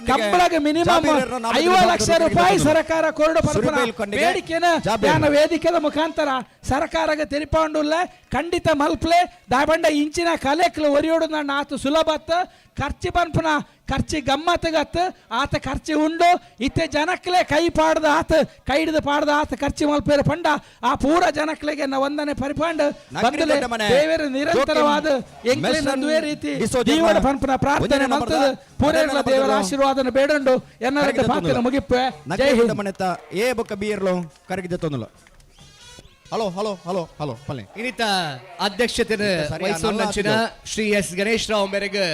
ಕಂಬಳಗೆ ಮಿನಿಮಮ್ 50 ಲಕ್ಷ ರೂಪಾಯಿ ಸರ್ಕಾರ ಕೊರಡು ಪರ್ಪುನ ಬೇಡಿಕೆನ ಯಾನ ವೇದಿಕೆದ ಮುಖಾಂತರ ಸರ್ಕಾರಕ್ಕೆ ತೆರಿಪಾಂಡುಲ್ಲ ಖಂಡಿತ ಮಲ್ಪ್ಲೆ ದಾಬಂಡ ಇಂಚಿನ ಕಲೆಕ್ಲು ಒರಿಯೋಡು ನನ್ನ ಆತು ಸುಲಭತ್ತ ಖರ್ಚು ಪನ್ಪುನ ಖರ್ಚಿ ಗಮ್ಮತ್ಗತ್ ಆತ ಖರ್ಚಿ ಉಂಡು ಇತ್ತೆ ಜನಕ್ಲೆ ಕೈ ಪಾಡ್ದ ಆತ ಕೈ ಹಿಡಿದು ಪಾಡ್ದ ಆತ ಖರ್ಚಿ ಮಲ್ಪೇರು ಪಂಡ ಆ ಪೂರ ಜನಕ್ಲೆಗೆ ವಂದನೆ ಪರಿಪಾಂಡ್ ಬಂದಲೆ ದೇವರ ನಿರಂತರವಾದ ಎಂಕ್ಲೆ ರೀತಿ ಜೀವನ ಪನ್ಪನ ಪ್ರಾರ್ಥನೆ ಮಲ್ತದ ಪೂರೇರ್ಲ ದೇವರ ಆಶೀರ್ವಾದನ ಬೇಡಂಡು ಎನ್ನರ ಪಾತ್ರ ಮುಗಿಪ್ಪೆ. ಜೈ ಹಿಂದ್. ಮನೆತ ಎ ಬೊಕ್ಕ ಬಿಯರ್ಲೋ ಕರಗಿದ ತೊಂದಲ. Hello hello hello hello ಪಲ್ಲೆ. ಇನ್ನಿತ ಅಧ್ಯಕ್ಷತೆ ವಹಿಸೋನಂಚಿನ ಶ್ರೀ ಎಸ್ ಗಣೇಶ್ ರಾವ್ ಮೇರೆಗೆ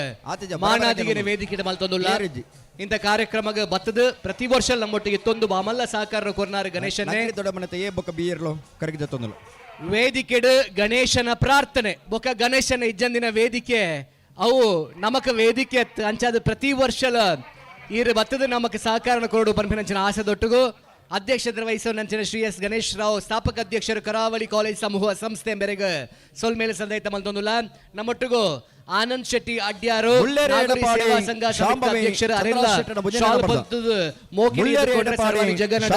ಮಾನಾದಿಗೆನ ವೇದಿಕೆ ಮಲ್ತೊಂದುಲ್ಲ. ಇಂಥ ಕಾರ್ಯಕ್ರಮಕ್ಕೆ ಬತ್ತದ ಪ್ರತಿ ವರ್ಷ ನಮ್ಮೊಟ್ಟಿಗೆ ತೊಂದು ಬಾಮಲ್ಲ ಸಹಕಾರ ಕೊರ್ನಾರು ಗಣೇಶನೇ. ದೊಡ್ಡ ಮನೆತ ಎ ಬೊಕ್ಕ ಬಿಯರ್ಲೋ ಕರಗಿದ ತೊಂದಲ. ವೇದಿಕೆಡು ಗಣೇಶನ ಪ್ರಾರ್ಥನೆ ಬೊಕ್ಕ ಗಣೇಶನ ಇಜ್ಜಂದಿನ ವೇದಿಕೆ ಅವು ನಮಕ ವೇದಿಕೆ ಅಂಚಾದ ಪ್ರತಿ ವರ್ಷಲ ಈರು ಬತ್ತದ ನಮಕ್ ಸಹಕಾರ ಕೊರಡು ಪನ್ಪಿನಂಚಿನ ಆಸೆ ದೊಟ್ಟುಗು ಅಧ್ಯಕ್ಷತೆ ವಹಿಸುವ ಶ್ರೀ ಎಸ್ ಗಣೇಶ್ ರಾವ್ ಸ್ಥಾಪಕ ಅಧ್ಯಕ್ಷರು ಕರಾವಳಿ ಕಾಲೇಜ್ ಸಮೂಹ ಸಂಸ್ಥೆ ಮೇರೆಗೆ ಸೊಲ್ಮೇಲೆ ಸಂದೈತ ಮಲ್ತೊಂದುಲ್ಲ. ನಮ್ಮೊಟ್ಟಿಗೂ ಆನಂದ್ ಶೆಟ್ಟಿ ಅಡ್ಯಾರು ಸೇವಾ ಸಂಘ ಅಧ್ಯಕ್ಷರು ಅರೆಲ್ಲ ಶಾಲ್ ಪಂತದ ಮೋಕಿನಿ ಜಗನ್ನಡ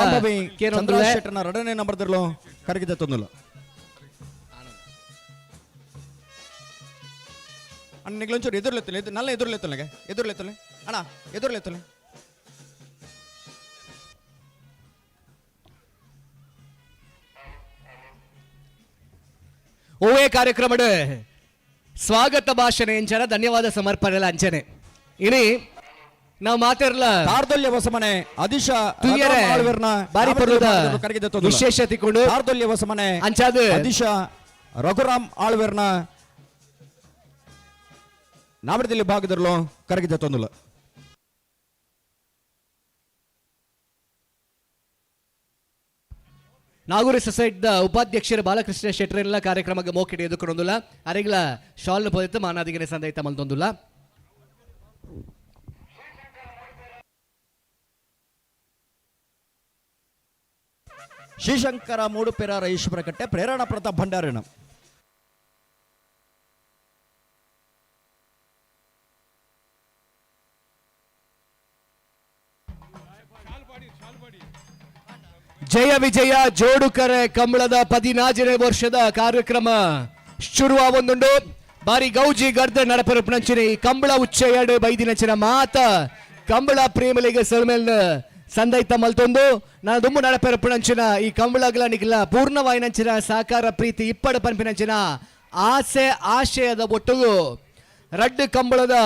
ಶೆಟ್ಟನ ಎರಡನೇ ನಂಬರ್ದಲ್ಲೋ ಕರಗಿದ ತೊಂದಲ್ಲ. ಅಣ್ಣ ನಿಗ್ಲೊಂಚೂರು ಎದುರ್ಲೆತ್ತಲೆ, ನಲ್ಲ ಎದುರ್ಲೆತ್ತಲೆ, ಎದುರ್ಲೆತ್ತಲೆ ಅಣ್ಣ, ಎದುರ್ಲೆತ್ತಲೆ. ಓವೇ ಕಾರ್ಯಕ್ರಮದ ಸ್ವಾಗತ ಭಾಷಣ ಎಂಚನ ಧನ್ಯವಾದ ಸಮರ್ಪಣೆ ಅಂಚನೆ ಇನಿ ನಾವು ಮಾತಾಡಲ ತಾರ್ದೊಲ್ಯ ಹೊಸಮನೆ ಅದಿಶಾ ಬಾರಿ ಪರ್ವದ ವಿಶೇಷತೆ ಕೊಂಡು ತಾರ್ದೊಲ್ಯ ಹೊಸಮನೆ ಅಂಚಾದ ಅದಿಶಾ ರಘುರಾಮ್ ಆಳ್ವೇರ್ನ ನಾಮರದಲ್ಲಿ ಭಾಗದಲ್ಲೋ ಕರಗಿದ ತೊಂದಲ. ನಾಗೂರಿ ಸೊಸೈಟಿದ ಉಪಾಧ್ಯಕ್ಷರು ಬಾಲಕೃಷ್ಣ ಶೆಟ್ಟರೆಲ್ಲ ಕಾರ್ಯಕ್ರಮಕ್ಕೆ ಮೋಕಿಡಿ ಎದುಕೊಂಡುಲ್ಲ. ಅರೆಗ್ಲ ಶಾಲ್ ಪೋದಿತ್ತು ಮಾನಾದಿಗೆನೆ ಸಂದೈತ ಮಲ್ತೊಂದುಲ್ಲ. ಶ್ರೀಶಂಕರ ಮೂಡುಪೆರಾರ ಈಶ್ವರಕಟ್ಟೆ ಪ್ರೇರಣಾ ಪ್ರತಾಪ್ ಭಂಡಾರಿನ. ಜಯ ವಿಜಯ ಜೋಡುಕರೆ ಕಂಬಳದ 14ನೇ ವರ್ಷದ ಕಾರ್ಯಕ್ರಮ ಶುರುವಾವೊಂದುಂಡು. ಬಾರಿ ಗೌಜಿ ಗರ್ದ ನಡಪರಪುನಂಚಿನ ಈ ಕಂಬಳ ಉಚ್ಚೆಯಡು ಬೈದಿನಂಚಿನ ಮಾತ ಕಂಬಳ ಪ್ರೇಮಲಿಗೆ ಸಲ್ಮೇಲ್ ಸಂದೈತ ಮಲ್ತೊಂದು ನಾನು ದುಂಬು ನಡಪರಪುನಂಚಿನ ಈ ಕಂಬಳಗಳ ನಿಖಿಲ ಪೂರ್ಣವಾಯಿನಂಚಿನ ಸಹಕಾರ ಪ್ರೀತಿ ಇಪ್ಪಡ ಪನ್ಪಿನಂಚಿನ ಆಸೆ ಆಶಯದ ಒಟ್ಟುಗು ರಡ್ಡು ಕಂಬಳದ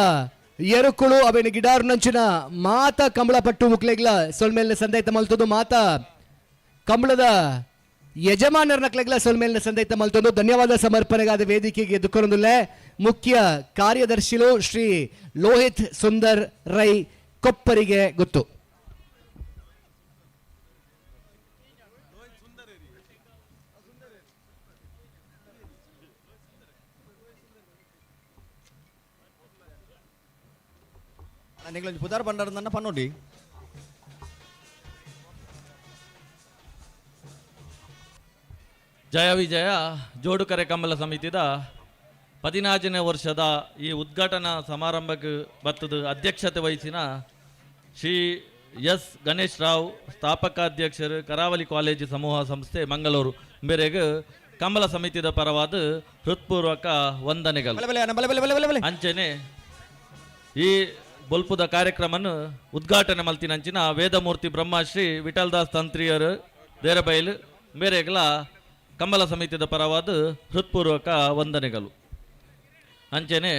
ಎರುಕುಳು ಅವೇನು ಗಿಡಾರುನಂಚಿನ ಮಾತ ಕಂಬಳ ಪಟ್ಟು ಮುಕ್ಲೆಗ್ಲ ಸೊಲ್ಮೇಲ್ ಸಂದೈತ ಮಲ್ತೊಂದು ಮಾತ ಕಂಬಳದ ಯಜಮಾನರ ಸೊಲ್ಮೇಲಿನ ಸಂದೈತ ಮಲ್ತೊಂದು ಧನ್ಯವಾದ ಸಮರ್ಪಣೆಗಾದ ವೇದಿಕೆಗೆ ಎದುಕೊಂದುಲ್ಲೆ ಮುಖ್ಯ ಕಾರ್ಯದರ್ಶಿಲು ಶ್ರೀ ಲೋಹಿತ್ ಸುಂದರ್ ರೈ ಕೊಪ್ಪರಿಗೆ ಗೊತ್ತು. ಪುದಾರ್ ಬಂಡಾರ ನನ್ನ ಪನ್ನೋಡಿ. ಜಯ ವಿಜಯ ಜೋಡುಕರೆ ಕಂಬಳ ಸಮಿತಿದ 14ನೇ ವರ್ಷದ ಈ ಉದ್ಘಾಟನಾ ಸಮಾರಂಭಕ್ಕೆ ಬತ್ತದ ಅಧ್ಯಕ್ಷತೆ ವಹಿಸಿನ ಶ್ರೀ ಎಸ್ ಗಣೇಶ್ ರಾವ್ ಸ್ಥಾಪಕಾಧ್ಯಕ್ಷರು ಕರಾವಳಿ ಕಾಲೇಜು ಸಮೂಹ ಸಂಸ್ಥೆ ಮಂಗಳೂರು ಮೇರೆಗೆ ಕಂಬಳ ಸಮಿತಿದ ಪರವಾದ ಹೃತ್ಪೂರ್ವಕ ವಂದನೆಗಳು. ಅಂಚನೆ ಈ ಬೊಲ್ಪುದ ಕಾರ್ಯಕ್ರಮವನ್ನು ಉದ್ಘಾಟನೆ ಮಲ್ತಿನಂಚಿನ ವೇದಮೂರ್ತಿ ಬ್ರಹ್ಮಶ್ರೀ ವಿಠಲ್ದಾಸ್ ತಂತ್ರಿಯರು ದೇರಬೈಲು ಮೇರೆಗಳ ಕಂಬಳ ಸಮಿತಿದ ಪರವಾದ ಹೃತ್ಪೂರ್ವಕ ವಂದನೆಗಳು. ಅಂಚನೆ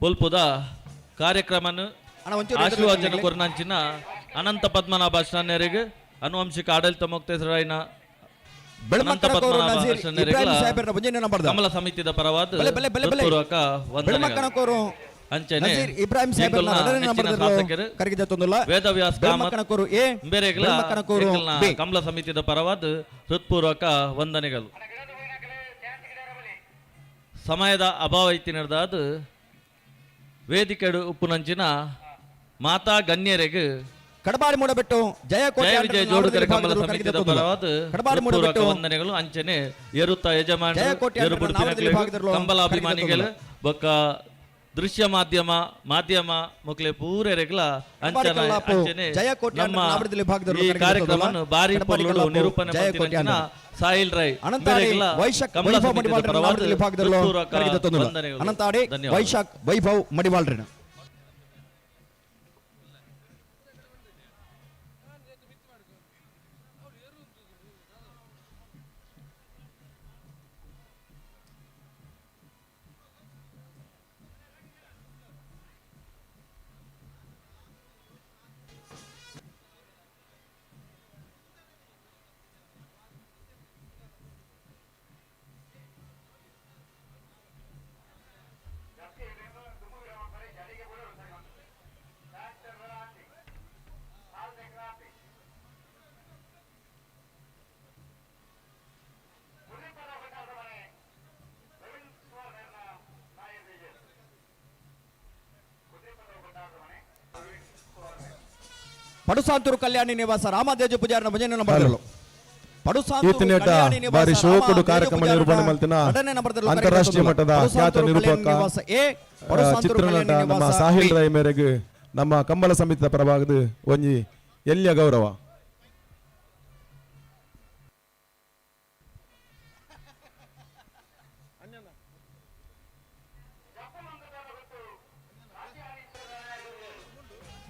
ಬೊಲ್ಪುದ ಕಾರ್ಯಕ್ರಮನ್ನು ಆಶೀರ್ವಚನ ಕೊರ್ನಂಚಿನ ಅನಂತ ಪದ್ಮನಾಭ ಅಶ್ರಣ್ಯರಿಗೆ ಅನುವಂಶಿಕ ಆಡಳಿತ ಮೊಕ್ತೇಸರಾಯನ ಅನಂತ ಪದ್ಮನಾಭ ಅಶ್ರಣ್ಯರಿಗೆ ಕಮಲ ಸಮಿತಿದ ಪರವಾದ ಹೃತ್ಪೂರ್ವಕ ವಂದನೆಗಳು. ಅಂಚನೆ ನೆಚ್ಚಿನ ಶಾಸಕರು ವೇದವ್ಯಾಸ್ ಕಾಮತ್ ಬೇರೆಗಳ ಕಮಲ ಸಮಿತಿದ ಪರವಾದ ಹೃತ್ಪೂರ್ವಕ ವಂದನೆಗಳು. ಸಮಯದ ಅಭಾವ ಇತ್ತಿನದಾದ ವೇದಿಕೆಡು ಉಪ್ಪುನಂಚಿನ ಮಾತಾ ಗಣ್ಯರಿಗೆ ಕಡಬಾಡಿ ಮೂಡಬೆಟ್ಟು ಜಯ ಜಯ ವಿಜಯ ಜೋಡುಕರೆ ಕಮಲ ಸಮಿತಿದ ಪರವಾದ ಹೃತ್ಪೂರ್ವಕ ವಂದನೆಗಳು. ಅಂಚನೆ ಎರುತ್ತ ಯಜಮಾನ ಕಂಬಲಾಭಿಮಾನಿಗಳು ಬೊಕ್ಕ ದೃಶ್ಯ ಮಾಧ್ಯಮ ಮಾಧ್ಯಮ ಮಕ್ಕಳೇ ಪೂರೆರೆಗ್ಲ ಅಂಚನೆ ಅಂಚನೆ ನಮ್ಮ ಈ ಕಾರ್ಯಕ್ರಮವನ್ನು ಬಾರಿ ಪೊರ್ಲುಡು ನಿರೂಪಣೆ ಮಲ್ತಿನಂಚಿನ ಸಾಹಿಲ್ ರೈ ವೈಶಾಖ್ ಕಮಲ ವೈಭವ್ ಸಮಿತಿದ ಮಡಿವಾಳ್ರನ್ನ ಪರವಾದ ನಾವರದಲ್ಲಿ ಭಾಗದಲ್ಲೂ ಹೃತ್ಪೂರ್ವಕ ಕರಗಿದ ತೊಂದುಲ್ಲ. ವಂದನೆಗಳು. ಅನಂತಾಡಿ ಧನ್ಯವಾದ. ವೈಶಾಖ್ ವೈಭವ್ ಮಡಿವಾಳ್ರನ್ನ. ಪಡುಸಾಂತೂರು ಕಲ್ಯಾಣಿ ನಿವಾಸ ರಾಮದೇಜ ಪೂಜಾರನ ಭಜನೆ ನಂಬರ್ ಪಡುಸಾಂತೂರು ಕಲ್ಯಾಣಿ ನಿವಾಸ ಬಾರಿ ಶೋಕುಡು ರಾಮ ಕಾರ್ಯಕ್ರಮ ದೇಜ ನಿರೂಪಣೆ ಪೂಜಾರನ ಮಲ್ತಿನ ಎರಡನೇ ನಂಬರ್ದಲ್ಲಿ ಅಂತಾರಾಷ್ಟ್ರೀಯ ಮಟ್ಟದ ಖ್ಯಾತ ಪಡುಸಾಂತೂರು ಕಲ್ಯಾಣಿ ನಿರೂಪಕ ನಿವಾಸ ಎ, ಪಡುಸಾಂತೂರು ಚಿತ್ರನಟ ಕಲ್ಯಾಣಿ ನಮ್ಮ ನಿವಾಸ ಸಾಹಿಲ್ ಬಿ. ರೈ ಮೇರೆಗೆ ನಮ್ಮ ಕಂಬಳ ಸಮಿತಿಯ ಪರವಾಗದು ಒಂಜಿ ಎಲ್ಲಿಯ ಗೌರವ.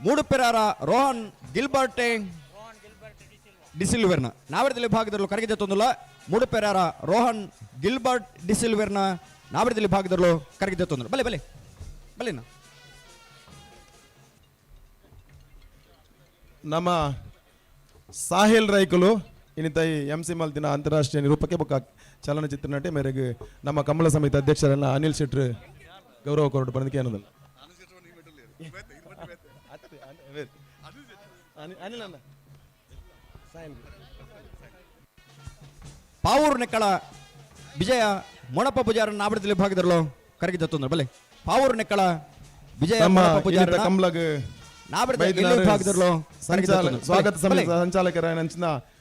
ಮೂಡುಪೆರಾರ ರೋಹನ್ ಗಿಲ್ಬರ್ಟೆ ಡಿಸಿಲ್ವೆರ್ನ ನಾವರದಲ್ಲಿ ವಿಭಾಗದಲ್ಲೂ ಕರಗಿದ ತೊಂದಲ್ಲ. ಮೂಡುಪೆರಾರ ರೋಹನ್ ಗಿಲ್ಬರ್ಟ್ ಡಿಸಿಲ್ವೆರ್ನ ನಾವರದಲ್ಲಿ ವಿಭಾಗದಲ್ಲೂ ಕರಗಿದ ತೊಂದಲ್ಲ. ಬಲೆ ಬಲೆ ಬಲೆನಾ. ನಮ್ಮ ಸಾಹಿಲ್ ರೈಕುಲು ಇನ್ನಿತ ಈ ಎಂ ಸಿ ಮಲ್ತಿನ ಅಂತಾರಾಷ್ಟ್ರೀಯ ನಿರೂಪಕೆ ಬೊಕ್ಕ ಚಲನಚಿತ್ರ ನಟಿ ಮೇರೆಗೆ ನಮ್ಮ ಕಮಲ ಸಮಿತಿ ಅಧ್ಯಕ್ಷರನ್ನ ಅನಿಲ್ ಶೆಟ್ರು ಗೌರವ ಕೊರಡು ಬಂದಕ್ಕೆ ಏನದಲ್ಲ ಪಾವೂರು ನೆಕ್ಕಳ ವಿಜಯ ಮೊಣಪ್ಪ ಪೂಜಾರನ್ನ ನಾವರದಲ್ಲಿ ವಿಭಾಗದಲ್ಲೂ ಕರಗಿದ ತೊಂದರೆ. ಬಲೆ ಪಾವೂರು ನೆಕ್ಕಳ ವಿಜಯ ನಮ್ಮ ಮೊಣಪ್ಪ ಪೂಜಾರನ ಇನ್ನಿತ ಕಮಲಗ್ ನಾವರದಲ್ಲಿ ವಿಭಾಗದಲ್ಲೂ ಕರಗಿದ ತೊಂದರೆ. ಸ್ವಾಗತ ಬಲೆ, ಸಮಿತಿ ಬಲೆ. ಸಂಚಾಲಕರ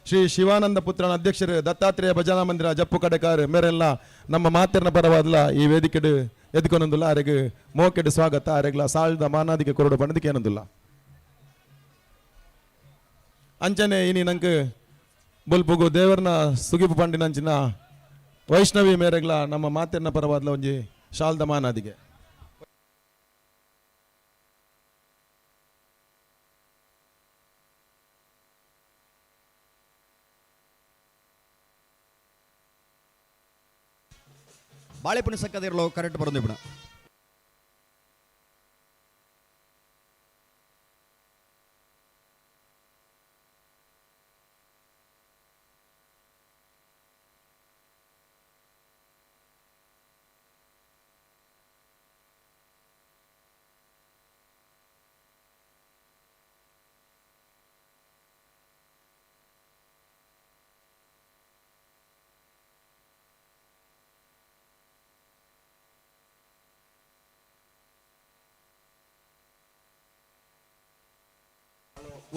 ಶ್ರೀ ಶಿವಾನಂದ ಪುತ್ರನ ಅಧ್ಯಕ್ಷರು ದತ್ತಾತ್ರೇಯ ಭಜನಾ ಮಂದಿರ ಜಪ್ಪು ಕಡೆಕಾರ್ ಮೇರೆಲ್ಲ ನಮ್ಮ ಮಾತಿನ ಪರವಾದಲ ಈ ವೇದಿಕೆಡು ಎದ್ಕೊನೊಂದುಲ್ಲ. ಅರೆಗ್ ಮೋಕೆಡು ಸ್ವಾಗತ. ಅರೆಗ್ಲ ಸಾಲ್ದ ಮಾನಾದಿಗೆ ಕೊರಡು ಬಂದಕ್ಕೆ ಏನೊಂದಿಲ್ಲ. ಅಂಚನೆ ಇನಿ ನಂಗೆ ಬೊಲ್ಪುಗು ದೇವರನ ಸುಗಿಪು ಪಂಡಿನಂಚಿನ ವೈಷ್ಣವಿ ಮೇರೆಗ್ಲ ನಮ್ಮ ಮಾತಿನ ಪರವಾದಲ ಒಂಜಿ ಶಾಲ್ದ ಮಾನಾದಿಗೆ. ಬಾಳೆಪುಣಿ ಸಕ್ಕದಿರಲು ಕರೆಕ್ಟ್ ಬರೋದು ಬಿಡ.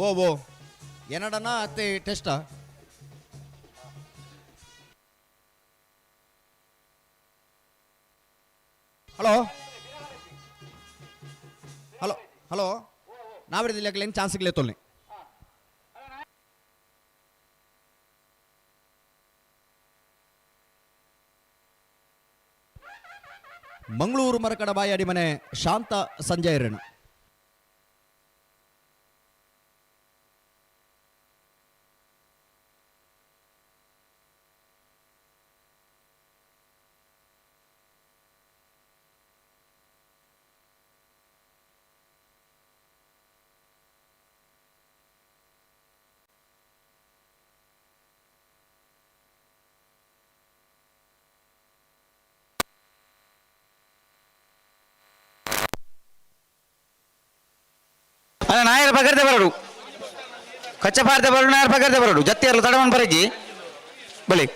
ಓ ಓ ಏನಡನ ಅತ್ತೆ ಟೆಸ್ಟಾ? ಹಲೋ ಹಲೋ ಹಲೋ ನಾವಿರದಿಲ್ಲ ಏನು ಚಾನ್ಸ್ ಸಿಗ್ಲೇ ತೊಲ್ನಿ. ಮಂಗಳೂರು ಮರಕಡ ಬಾಯಾಡಿ ಮನೆ ಶಾಂತ ಸಂಜಯ್ ರೇಣು. ಅಲ್ಲ ನಾಯರ ಪಗರ್ದೆ ಬರಡು ಕಚ್ಚ ಪಾರ್ದೆ ಬರಡು ನಾಯರ ಪಗರ್ದೆ ಬರಡು ಜತ್ತಿಯರ್ಲು ತಡವನ್ ಬರಜಿ ಬಲಿ.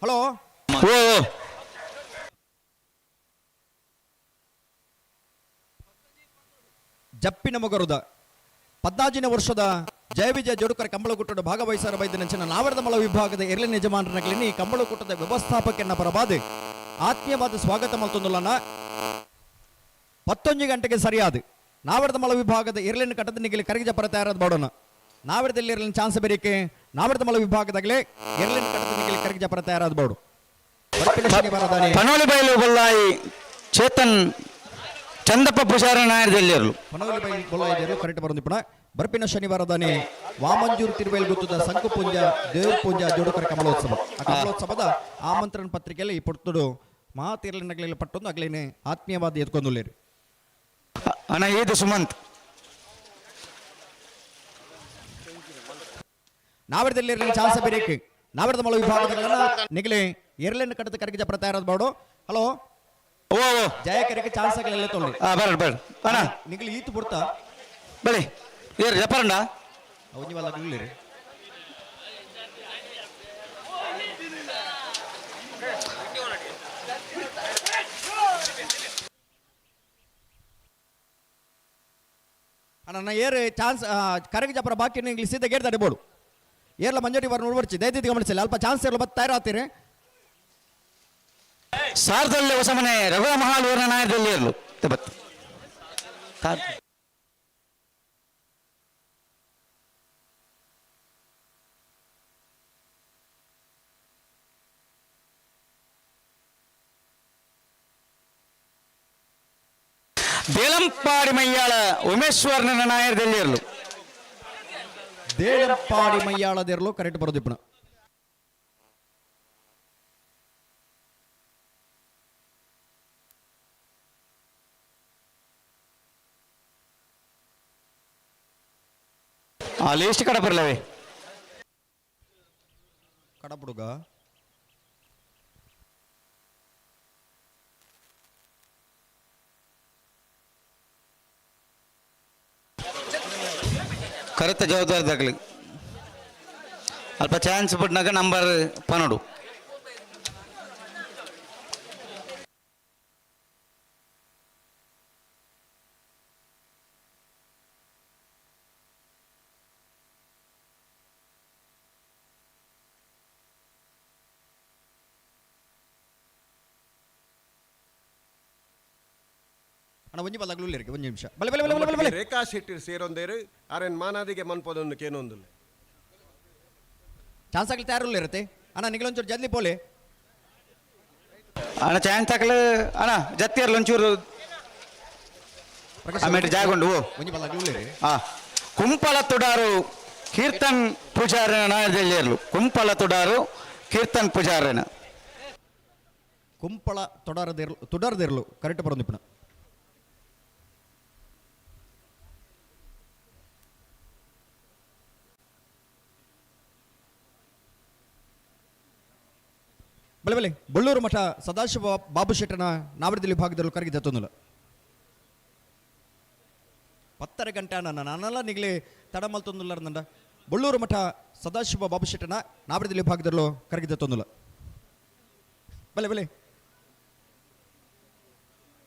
ಹಲೋ ಓ ಜಪ್ಪಿನ ಮೊಗರುದ 14ನೇ ವರ್ಷದ ಜಯವಿಜಯ ಜೋಡುಕರ ಕಂಬಳಕೂಟದ ಭಾಗವಹಿಸರ ಬೈದ ನಂಚಿನ ನಾವರದಮಳ ವಿಭಾಗದ ಎರಡನೇ ಯಜಮಾನರನ್ನ ಕಂಬಳಕೂಟದ ವ್ಯವಸ್ಥಾಪಕನ ಪರವಾದ ಆತ್ಮೀಯವಾದ ಸ್ವಾಗತ ಮಲ್ತೊಂದುಲನ. 11 ಗಂಟೆಗೆ ಸರಿಯಾದ ನಾವರದಮಳ ವಿಭಾಗದ ಎರಡನೇ ಕಟ್ಟದ ನಿಗಲಿ ಕರಗಿಜ ಪರ ತಯಾರಾದ ಮಾಡೋಣ. ನಾವರದಲ್ಲಿ ಎರಡನೇ ಚಾನ್ಸ್ ಬೇರಿಕೆ ನಾವರದಮಳ ವಿಭಾಗದಾಗಲೇ ಎರಡನೇ ಕಟ್ಟದ ನಿಗಲಿ ಕರಗಿಜ ಪರ ತಯಾರಾದ ಬೋಡು. ಪನೋಲಿ ಬೈಲು ಬೊಲ್ಲಾಯಿ ಚೇತನ್ ಚಂದಪ್ಪ ಪೂಜಾರಿ ನಾಯರದಲ್ಲಿರಲು. ಪನೋಲಿ ಬೈಲು ಬೊಲ್ಲಾಯಿದರು ಕರೆಕ್ಟ್ ಬರೋದು. ಬರ್ಪಿನ ಶನಿವಾರದಾನೆ ವಾಮಂಜೂರು ತಿರುವೇಲ್ ಗುತ್ತದ ಸಂಕು ಪೂಂಜ ದೇವ್ ಪೂಂಜ ಜೋಡುಕರ ಕಮಲೋತ್ಸವ. ಆ ಕಮಲೋತ್ಸವದ ಆಮಂತ್ರಣ ಪತ್ರಿಕೆಯಲ್ಲಿ ಈ ಪೊರ್ತುಡು ಮಾತಿರ್ಲಿನಗಲೆಲ್ಲ ಪಟ್ಟೊಂದು ಅಗ್ಲೇನೆ ಆತ್ಮೀಯವಾದ ಎತ್ಕೊಂಡುಳ್ಳೇರಿ. ಅಣ್ಣ ಇದು ಸುಮಂತ್. ನಾವರದಲ್ಲಿ ಚಾನ್ಸ್ ಬೇರೇಕೆ ನಾವರದ ಮಳ ವಿಭಾಗದ ನಿಗಲೆ ಎರಲೆನ್ನು ಕಟ್ಟದ ಕರಗಿಜ ಪ್ರತಾರದ ಬಾಡು. ಹಲೋ ಓ ಜಯ ಕರೆಗೆ ಚಾನ್ಸ್ ಆಗಲೆಲ್ಲ ತೊಳ್ಳಿ. ಬರ ಬರ ಅಣ್ಣ ನಿಗಲಿ ಈತು ಬಿಡ್ತಾ ಬಳಿ. ಏರು ಜಪರಂಡ ಒಂಜಿ ಬಲ್ಲ ಗುಳ್ಳಿರಿ. ಅಣ್ಣ ಏರು ಚಾನ್ಸ್ ಕರಗ ಜಪರ ಬಾಕಿ ಇಂಗ್ಲಿಷ್ ಸೀದಾ ಗೇಟ್ ತಡಿಬೋಡು. ಏರ್ಲ ಮಂಜೋಟಿ ಬರ್ ನೋಡ್ಬರ್ಚಿ ದಯದಿದ್ದು ಗಮನಿಸಲಿ ಅಲ್ಪ ಚಾನ್ಸ್ ಇರಲ್ಲ ಬತ್ತ ತಯಾರಾಗ್ತೀರಿ. ಸಾರದಲ್ಲೇ ಹೊಸ ಮನೆ ರಘುವ ಮಹಾಲೂರಿನ ನಾಯದಲ್ಲಿ ಇರಲು ಬತ್ತು. ದೇಲಂಪಾಡಿ ಮಯ್ಯಾಳ ಉಮೇಶ್ವರನ ನಾಯರದಲ್ಲಿ ಇರಲು. ದೇಲಂಪಾಡಿ ಮಯ್ಯಾಳದಿರಲು ಕರೆಕ್ಟ್ ಬರೋದಿಪ್ಪಣ. ಆ ಲಿಸ್ಟ್ ಕಡ ಬರಲವೇ ಕಡಪುಡುಗ ಕರೆತ ಜವಾಬ್ದಾರಿ ಅಲ್ಪ ಚಾನ್ಸ್ ಬಿಟ್ನಾಗ ನಂಬರ್ ಪನ್ನಡು. ಅಣ್ಣ ಒಂಜಿ ಬಲ್ಲ ಗುಳ್ಳಿರಿ ಒಂಜಿ ನಿಮಿಷ. ಬಲೆ ಬಲೆ ಬಲೆ ಬಲೆ ಬಲೆ. ರೇಖಾ ಶೆಟ್ಟಿ ಸೇರೊಂದೇರು ಆರೆನ್ ಮಾನಾದಿಗೆ ಮನ್ಪದೊಂದು ಕೇನೊಂದುಲ್ಲೆ. ಚಾನ್ಸ್ ಆಗಲಿ ತಯಾರುಲ್ಲ ಇರುತ್ತೆ ಅಣ್ಣ ನಿಗಲೊಂಚೂರು ಜಲ್ದಿ ಪೋಲೆ. ಅಣ್ಣ ಚಾನ್ಸ್ ಹಾಕಲು ಅಣ್ಣ ಜತ್ತಿಯರ್ಲ ಒಂಚೂರು ಆಮೇಲೆ ಜಾಗ ಉಂಡು. ಒಂಜಿ ಬಲ್ಲ ಗುಳ್ಳಿರಿ. ಕುಂಪಲ ತುಡಾರು ಕೀರ್ತನ್ ಪೂಜಾರನ ನಾಯದಲ್ಲಿ ಇರಲು. ಕುಂಪಲ ತುಡಾರು ಕೀರ್ತನ್ ಪೂಜಾರನ. ಕುಂಪಳ ತೊಡರದಿರ್ಲು ತುಡರದಿರ್ಲು ಕರೆಕ್ಟ್ ಬರೋದಿಪ್ಪಣ. ಬಲೆ ಬಲೆ ಬಳ್ಳೂರು ಮಠ ಸದಾಶಿವ ಬಾಬು ಶೆಟ್ಟನ ನಾವರದಲ್ಲಿ ವಿಭಾಗದಲ್ಲಿ ಕರಗಿದೆ ತೊಂದಲ. 10:30 ಗಂಟೆ ನನ್ನ ನಾನೆಲ್ಲ ನಿಗಲಿ ತಡಮಲ್ ತೊಂದುಲ್ಲ ನಂಡ. ಬಳ್ಳೂರು ಮಠ ಸದಾಶಿವ ಬಾಬು ಶೆಟ್ಟನ ನಾವರದಲ್ಲಿ ವಿಭಾಗದಲ್ಲೂ ಕರಗಿದೆ ತೊಂದಲ. ಬಲೆ ಬಲೆ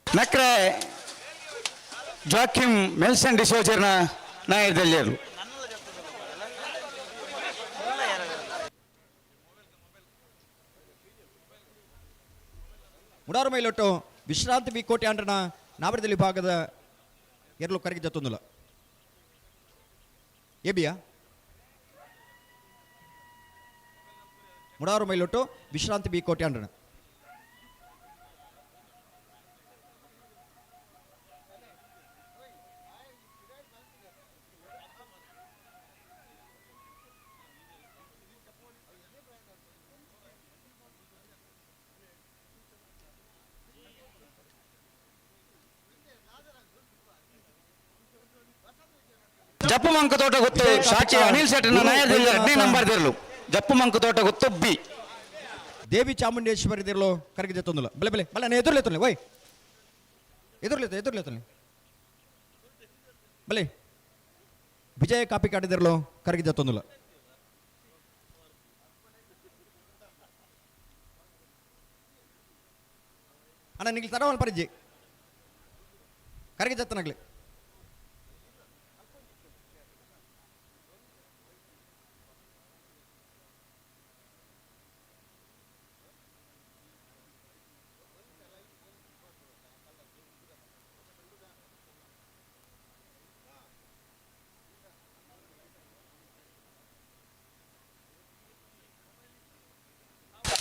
ನಕ್ರೆ ಜಾಕಿಮ್ ಮೆಲ್ಸನ್ ಡಿಸೋಜರ್ನ ನಾಯಕದಲ್ಲಿ ಮುಡಾರು ಮೈಲೊಟ್ಟು ವಿಶ್ರಾಂತಿ ಬಿ ಕೋಟೆ ಅಂಡ್ರನ ನಾವರದಲ್ಲಿ ವಿಭಾಗದ ಎರಲು ಕರಗಿ ತೊಂದಲ. ಎಬಿಯಾ ಮುಡಾರು ಮೈಲೊಟ್ಟು ವಿಶ್ರಾಂತಿ ಬಿ ಕೋಟೆ ಅಂಡ್ರನ. ಜಪ್ಪು ಮಂಕು ತೋಟ ಗೊತ್ತು ಶಾಚಿ ಅನಿಲ್ ಶೆಟ್ಟನ ನಾಯಕದಲ್ಲಿ 2 ನಂಬರ್ ದಿರಲು. ಜಪ್ಪು ಮಂಕು ತೋಟ ಗೊತ್ತು ಬಿ. ದೇವಿ ಚಾಮುಂಡೇಶ್ವರಿ ದಿರಲು ಕರಗಿದೆ ತೊಂದಲ. ಬಲೆ ಬಲೆ ಬಲೆ ನಾನು ಎದುರ್ಲೆ ತೊಂದಲೆ ಓಯ್ ಎದುರ್ಲೆ ಎದುರ್ಲೆ ತೊಂದಲೆ ಬಲೆ ವಿಜಯ ಕಾಪಿ ಕಾಡಿದಿರಲು ಕರಗಿದೆ ತೊಂದಲ. ಅಣ್ಣ ನಿಗ್ಲಿ ತಡವಲ್ ಪರಿಜಿ ಕರಗಿ ಜತ್ತನಾಗ್ಲಿ.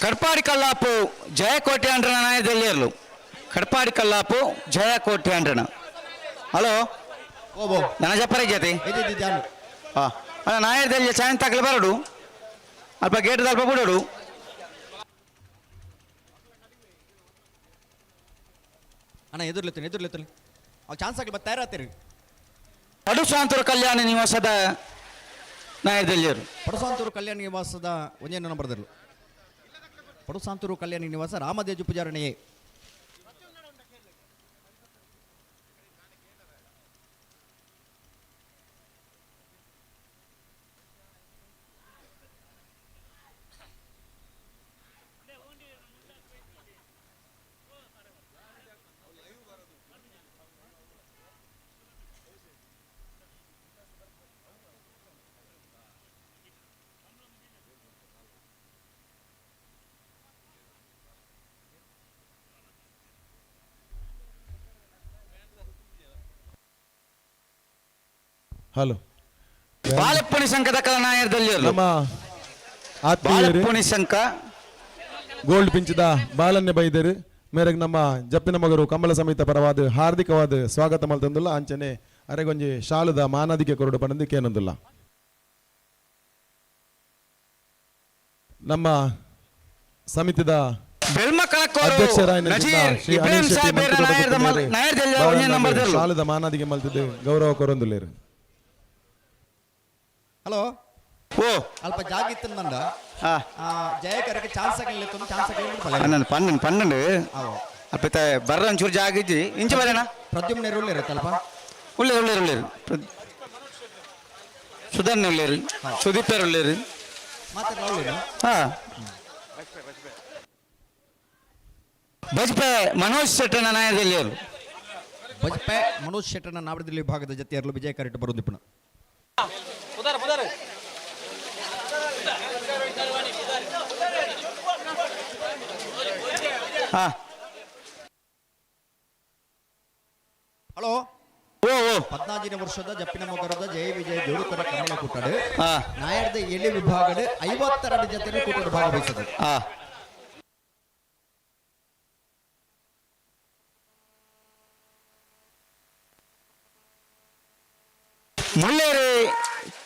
ಕಡ್ಪಾಡಿ ಕಲ್ಲಾಪು ಜಯಕೋಟೆ ಅಂಡ್ರನ ನಾಯದಲ್ಲಿ ಇರಲು. ಕಡ್ಪಾಡಿ ಕಲ್ಲಾಪು ಜಯಕೋಟೆ ಅಂಡ್ರನ. ಹಲೋ ನನ್ನ ಜಪ್ಪರ ಜೊತೆ ಹಾಂ ಅಲ್ಲ ನಾಯದಲ್ಲಿ ಚಾಯನ್ ತಗಲು ಬರಡು ಅಲ್ಪ ಗೇಟ್ ಅಲ್ಪ ಬಿಡೋಡು. ಅಣ್ಣ ಎದುರ್ಲತ್ತೀನಿ ಎದುರ್ಲತ್ತೀನಿ ಅವು ಚಾನ್ಸ್ ಆಗಲಿ ಮತ್ತೆ ತಯಾರಾಗ್ತೀರಿ. ಪಡುಸಾಂತೂರು ಕಲ್ಯಾಣ ನಿವಾಸದ ನಾಯದಲ್ಲಿ ಪಡುಸಾಂತೂರು ಕಲ್ಯಾಣ ನಿವಾಸದ ಒಂದೇ ನಂಬರ್ ಬರ್ದಿರಲು. ಪಡುಸಾಂತೂರು ಕಲ್ಯಾಣ ನಿವಾಸ ರಾಮದೇಜು ಪೂಜಾರಣೆಯೇ. ಹಲೋ ಬಾಳೆಪ್ಪಣಿ ಸಂಘದ ಕಲನಾಯದಲ್ಲಿ ನಮ್ಮ ಆತ್ಮೀಯರು ಬಾಳೆಪ್ಪಣಿ ಸಂಘ ಗೋಲ್ಡ್ ಪಿಂಚದ ಬಾಲನ್ಯ ಬೈದರು ಮೇರೆಗೆ ನಮ್ಮ ಜಪ್ಪಿನ ಮಗರು ಕಮಲ ಸಮೇತ ಪರವಾದ ಹಾರ್ದಿಕವಾದ ಸ್ವಾಗತ ಮಲ್ತಂದುಲ್ಲ ಅಂಚನೆ ಅರೆಗೊಂಜಿ ಶಾಲದ ಮಾನಾದಿಕೆ ಕೊರಡು ಪಣಂದಿಕೆ ಏನೊಂದಿಲ್ಲ. ನಮ್ಮ ಸಮಿತಿದ ಅಧ್ಯಕ್ಷರಾಯಿನ ಶ್ರೀ ಅನಿಲ್ ಶೆಟ್ಟಿ ಶಾಲದ ಮಾನಾದಿಗೆ ಮಲ್ತಿದ್ದು ಗೌರವ ಕೊರೊಂದುಲ್ಲೇರು. ಹಲೋ ಓ ಅಲ್ಪ ಜಾಗಿತ್ತಂದ ಜಯಕರಕ್ಕೆ ಚಾನ್ಸ್ ಆಗಲಿಲ್ಲ, ಚಾನ್ಸ್ ಆಗಲಿಲ್ಲ. ಪನ್ನೊಂದು ಪನ್ನೊಂದು ಪನ್ನೊಂದು ಅಪ್ಪ ಬರ್ರ ಒಂಚೂರು ಜಾಗ ಇಜ್ಜಿ ಇಂಚು ಬರೇನಾ ಪ್ರದ್ಯುಮ್ನೇರು ಉಳ್ಳೇರು ಅಲ್ಪ ಉಳ್ಳೇರು ಉಳ್ಳೇರು ಉಳ್ಳೇರು ಸುಧನ್ ಉಳ್ಳೇರು ಸುದೀಪರು ಉಳ್ಳೇರು ಹಾ ಬಜ್ಪೆ ಮನೋಜ್ ಶೆಟ್ಟನ ನಾಯದಲ್ಲಿಯವರು ಬಜ್ಪೆ ಮನೋಜ್ ಶೆಟ್ಟನ ನಾವಡದಲ್ಲಿ ವಿಭಾಗದ ಜೊತೆಯರಲು ವಿಜಯ ಕರೆಕ್ಟ್ ಬರೋದಿಪ್ಪಣ. ಹಾ ಹಲೋ ಓ ಓ 14ನೇ ವರ್ಷದ ಜಪ್ಪಿನ ಮೊಗರದ ಜಯ ವಿಜಯ ಜೋಡುಕರ ಕಮಲ ಕೂಟಡು ನಾಯರ್ದ ಎಲೆ ವಿಭಾಗದ 52 ಜೊತೆ ಕೂಟದ ಭಾಗವಹಿಸಿದೆ. ಮುಳ್ಳೇರಿ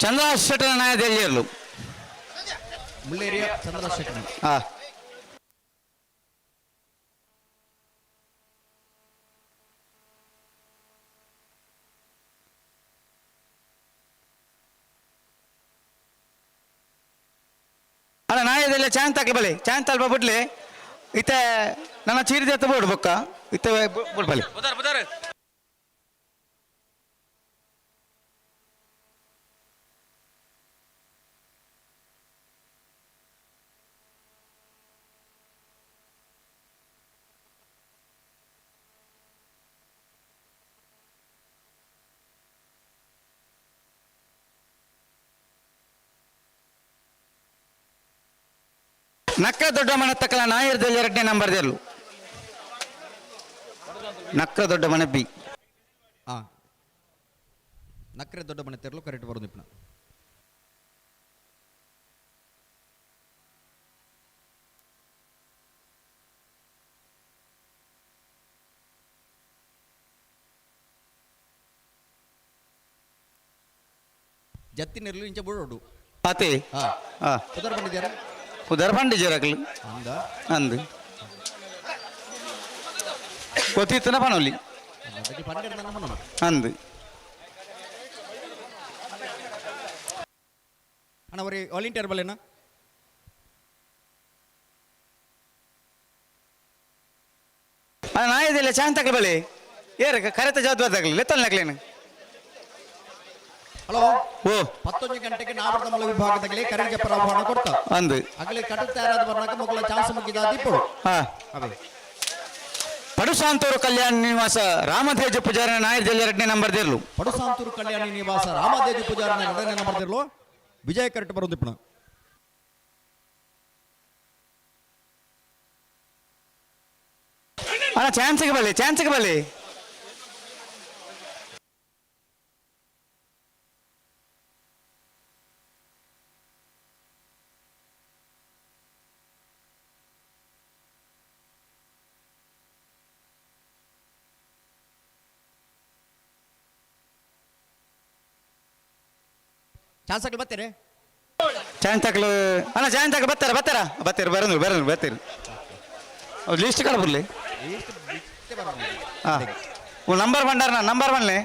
ಚಂದ್ರ ಶೆಟ್ಟನ ನಾಯದಲ್ಲಿಯರು ಮುಳ್ಳೇರಿಯ ಚಂದ್ರ ಶೆಟ್ಟನ ಹಾ ಅಲ್ಲ ನಾಯದಲ್ಲ ಚಾಂತ್ ಹಾಕಿ ಬಲಿ ಚಾಂತ್ ಅಲ್ಪ ಬಿಡ್ಲಿ ಇತ್ತೆ ನನ್ನ ಚೀರಿದ ಎತ್ತ ಬೋಡು ಬೊಕ್ಕ ಇತ್ತೆ ಬುಡ್ ಬಲಿ ನಕ್ಕ ದೊಡ್ಡ ಮನೆ ತಕ್ಕಲ ನಾಯರ್ದಲ್ಲಿ ಎರಡನೇ ನಂಬರ್ ದೆಲ್ಲು ನಕ್ರ ದೊಡ್ಡ ಮನೆ ಬಿ ನಕ್ರೆ ದೊಡ್ಡ ಮನೆ ತೆರಲು ಕರೆಕ್ಟ್ ಬರೋದಿಪ್ಪಣ. ಜತ್ತಿನೆರ್ಲು ಇಂಚ ಬುಡೋಡು ಅತೆ ಹಾ ಉದರ್ ಬಂದಿದ್ದೀರಾ ಉದರ್ ಬಂಡಿಜರಕಲು ಅಂದ ಅಂದು ಗೊತ್ತಿತ್ತನ ಪನೊಲಿ ಅಂದು ಅಣ್ಣ ಅವರಿ ವಾಲಂಟಿಯರ್ ಬಲ್ಲೇನಾ ನಾಯದಿಲ್ಲ ಚಾಂತ್ ತಕಲು ಬಲೆ ಏರ ಕರೆತ ಜವಾಬ್ದಾರಿ ತಗಲಿ ಲೆತ್ತಲ್ ನಕ್ಲೇನು. ಹಲೋ ಓ 11 ಗಂಟೆಗೆ ನಾವರ್ದಮಲ ವಿಭಾಗದಲ್ಲಿ ಕರೆಗೆ ಪ್ರಭಾವಣ ಕೊಡ್ತ ಅಂದು ಅಗಲೇ ಕಟ್ಟು ತಯಾರಾದ ಬರ್ನಾಕ ಮೊಗಲ ಚಾನ್ಸ್ ಮುಗಿದ ದೀಪಡು ಹಾ ಅವೇ ಪಡುಸಾಂತೂರು ಕಲ್ಯಾಣ ನಿವಾಸ ರಾಮಧೇಜ ಪೂಜಾರಿನ ನಾಯರ್ದಲ್ಲಿ ಎರಡನೇ ನಂಬರ್ ದೇರ್ಲು ಪಡುಸಾಂತೂರು ಕಲ್ಯಾಣಿ ನಿವಾಸ ರಾಮಧೇಜ ಪೂಜಾರಿನ ಎರಡನೇ ನಂಬರ್ ದೇರ್ಲು ವಿಜಯ ಕರೆಕ್ಟ್ ಬರೋದಿಪ್ಪಣ. ಅಣ್ಣ ಚಾನ್ಸ್ಗೆ ಬಲ್ಲಿ ಚಾನ್ಸ್ಗೆ ಬಲ್ಲಿ ಚಾನ್ಸ್ ಹಾಕಲು ಬರ್ತೀರಿ ಚಾನ್ಸ್ ಹಾಕಲು ಅಣ್ಣ ಚಾನ್ಸ್ ಹಾಕಲು ಬರ್ತಾರ ಬರ್ತಾರ ಬರ್ತೀರಿ ಬರೋದು ಬರೋದು ಬರ್ತೀರಿ ಅವ್ರು ಲಿಸ್ಟ್ ಕಡೆ ಬರ್ಲಿ ಹಾಂ ನಂಬರ್ ಬಂಡಾರ ನಂಬರ್ ಬನ್ನಿ.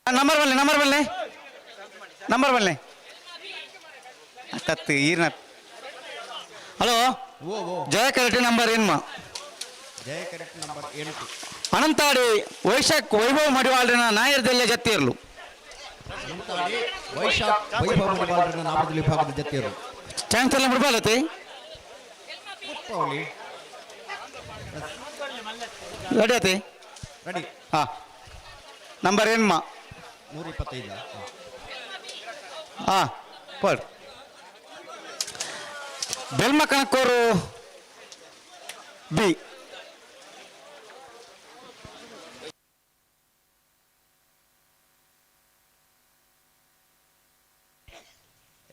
ನಂಬರ್ ಬನ್ನಿ ನಂಬರ್ ಬನ್ನಿ ನಂಬರ್ ಬನ್ನಿ ತತ್ತು ಈರ್ನ. ಹಲೋ ಜಯ ಕರೆಕ್ಟ್ ನಂಬರ್ ಎನ್ಮ. ಜಯ ಕರೆಕ್ಟ್ ನಂಬರ್ 8. ಅನಂತಾಡಿ ವೈಶಾಖ್ ವೈಭವ ಮಡಿವಾಳನ ನಾಯರ್ದಲ್ಲೇ ಜತ್ತಿರ್ಲು. ವೈಶಾಖ್ ವೈಭವ ಮಡಿವಾಳನ ನಾಮದಲ್ಲಿ ವಿಭಾಗದ ಜತ್ತಿಯರು. ಚಾನ್ಸ್ ಎಲ್ಲ ಬಿಡ್ಬಾಲತ್ತೆ. ರೆಡಿ ಆತಿ? ರೆಡಿ. ಹಾ, ನಂಬರ್ ಎನ್ಮ. 125. ಹಾ, ಪಡ್ ಬೆಲ್ಮ ಕಣಕೋರು ಬಿ.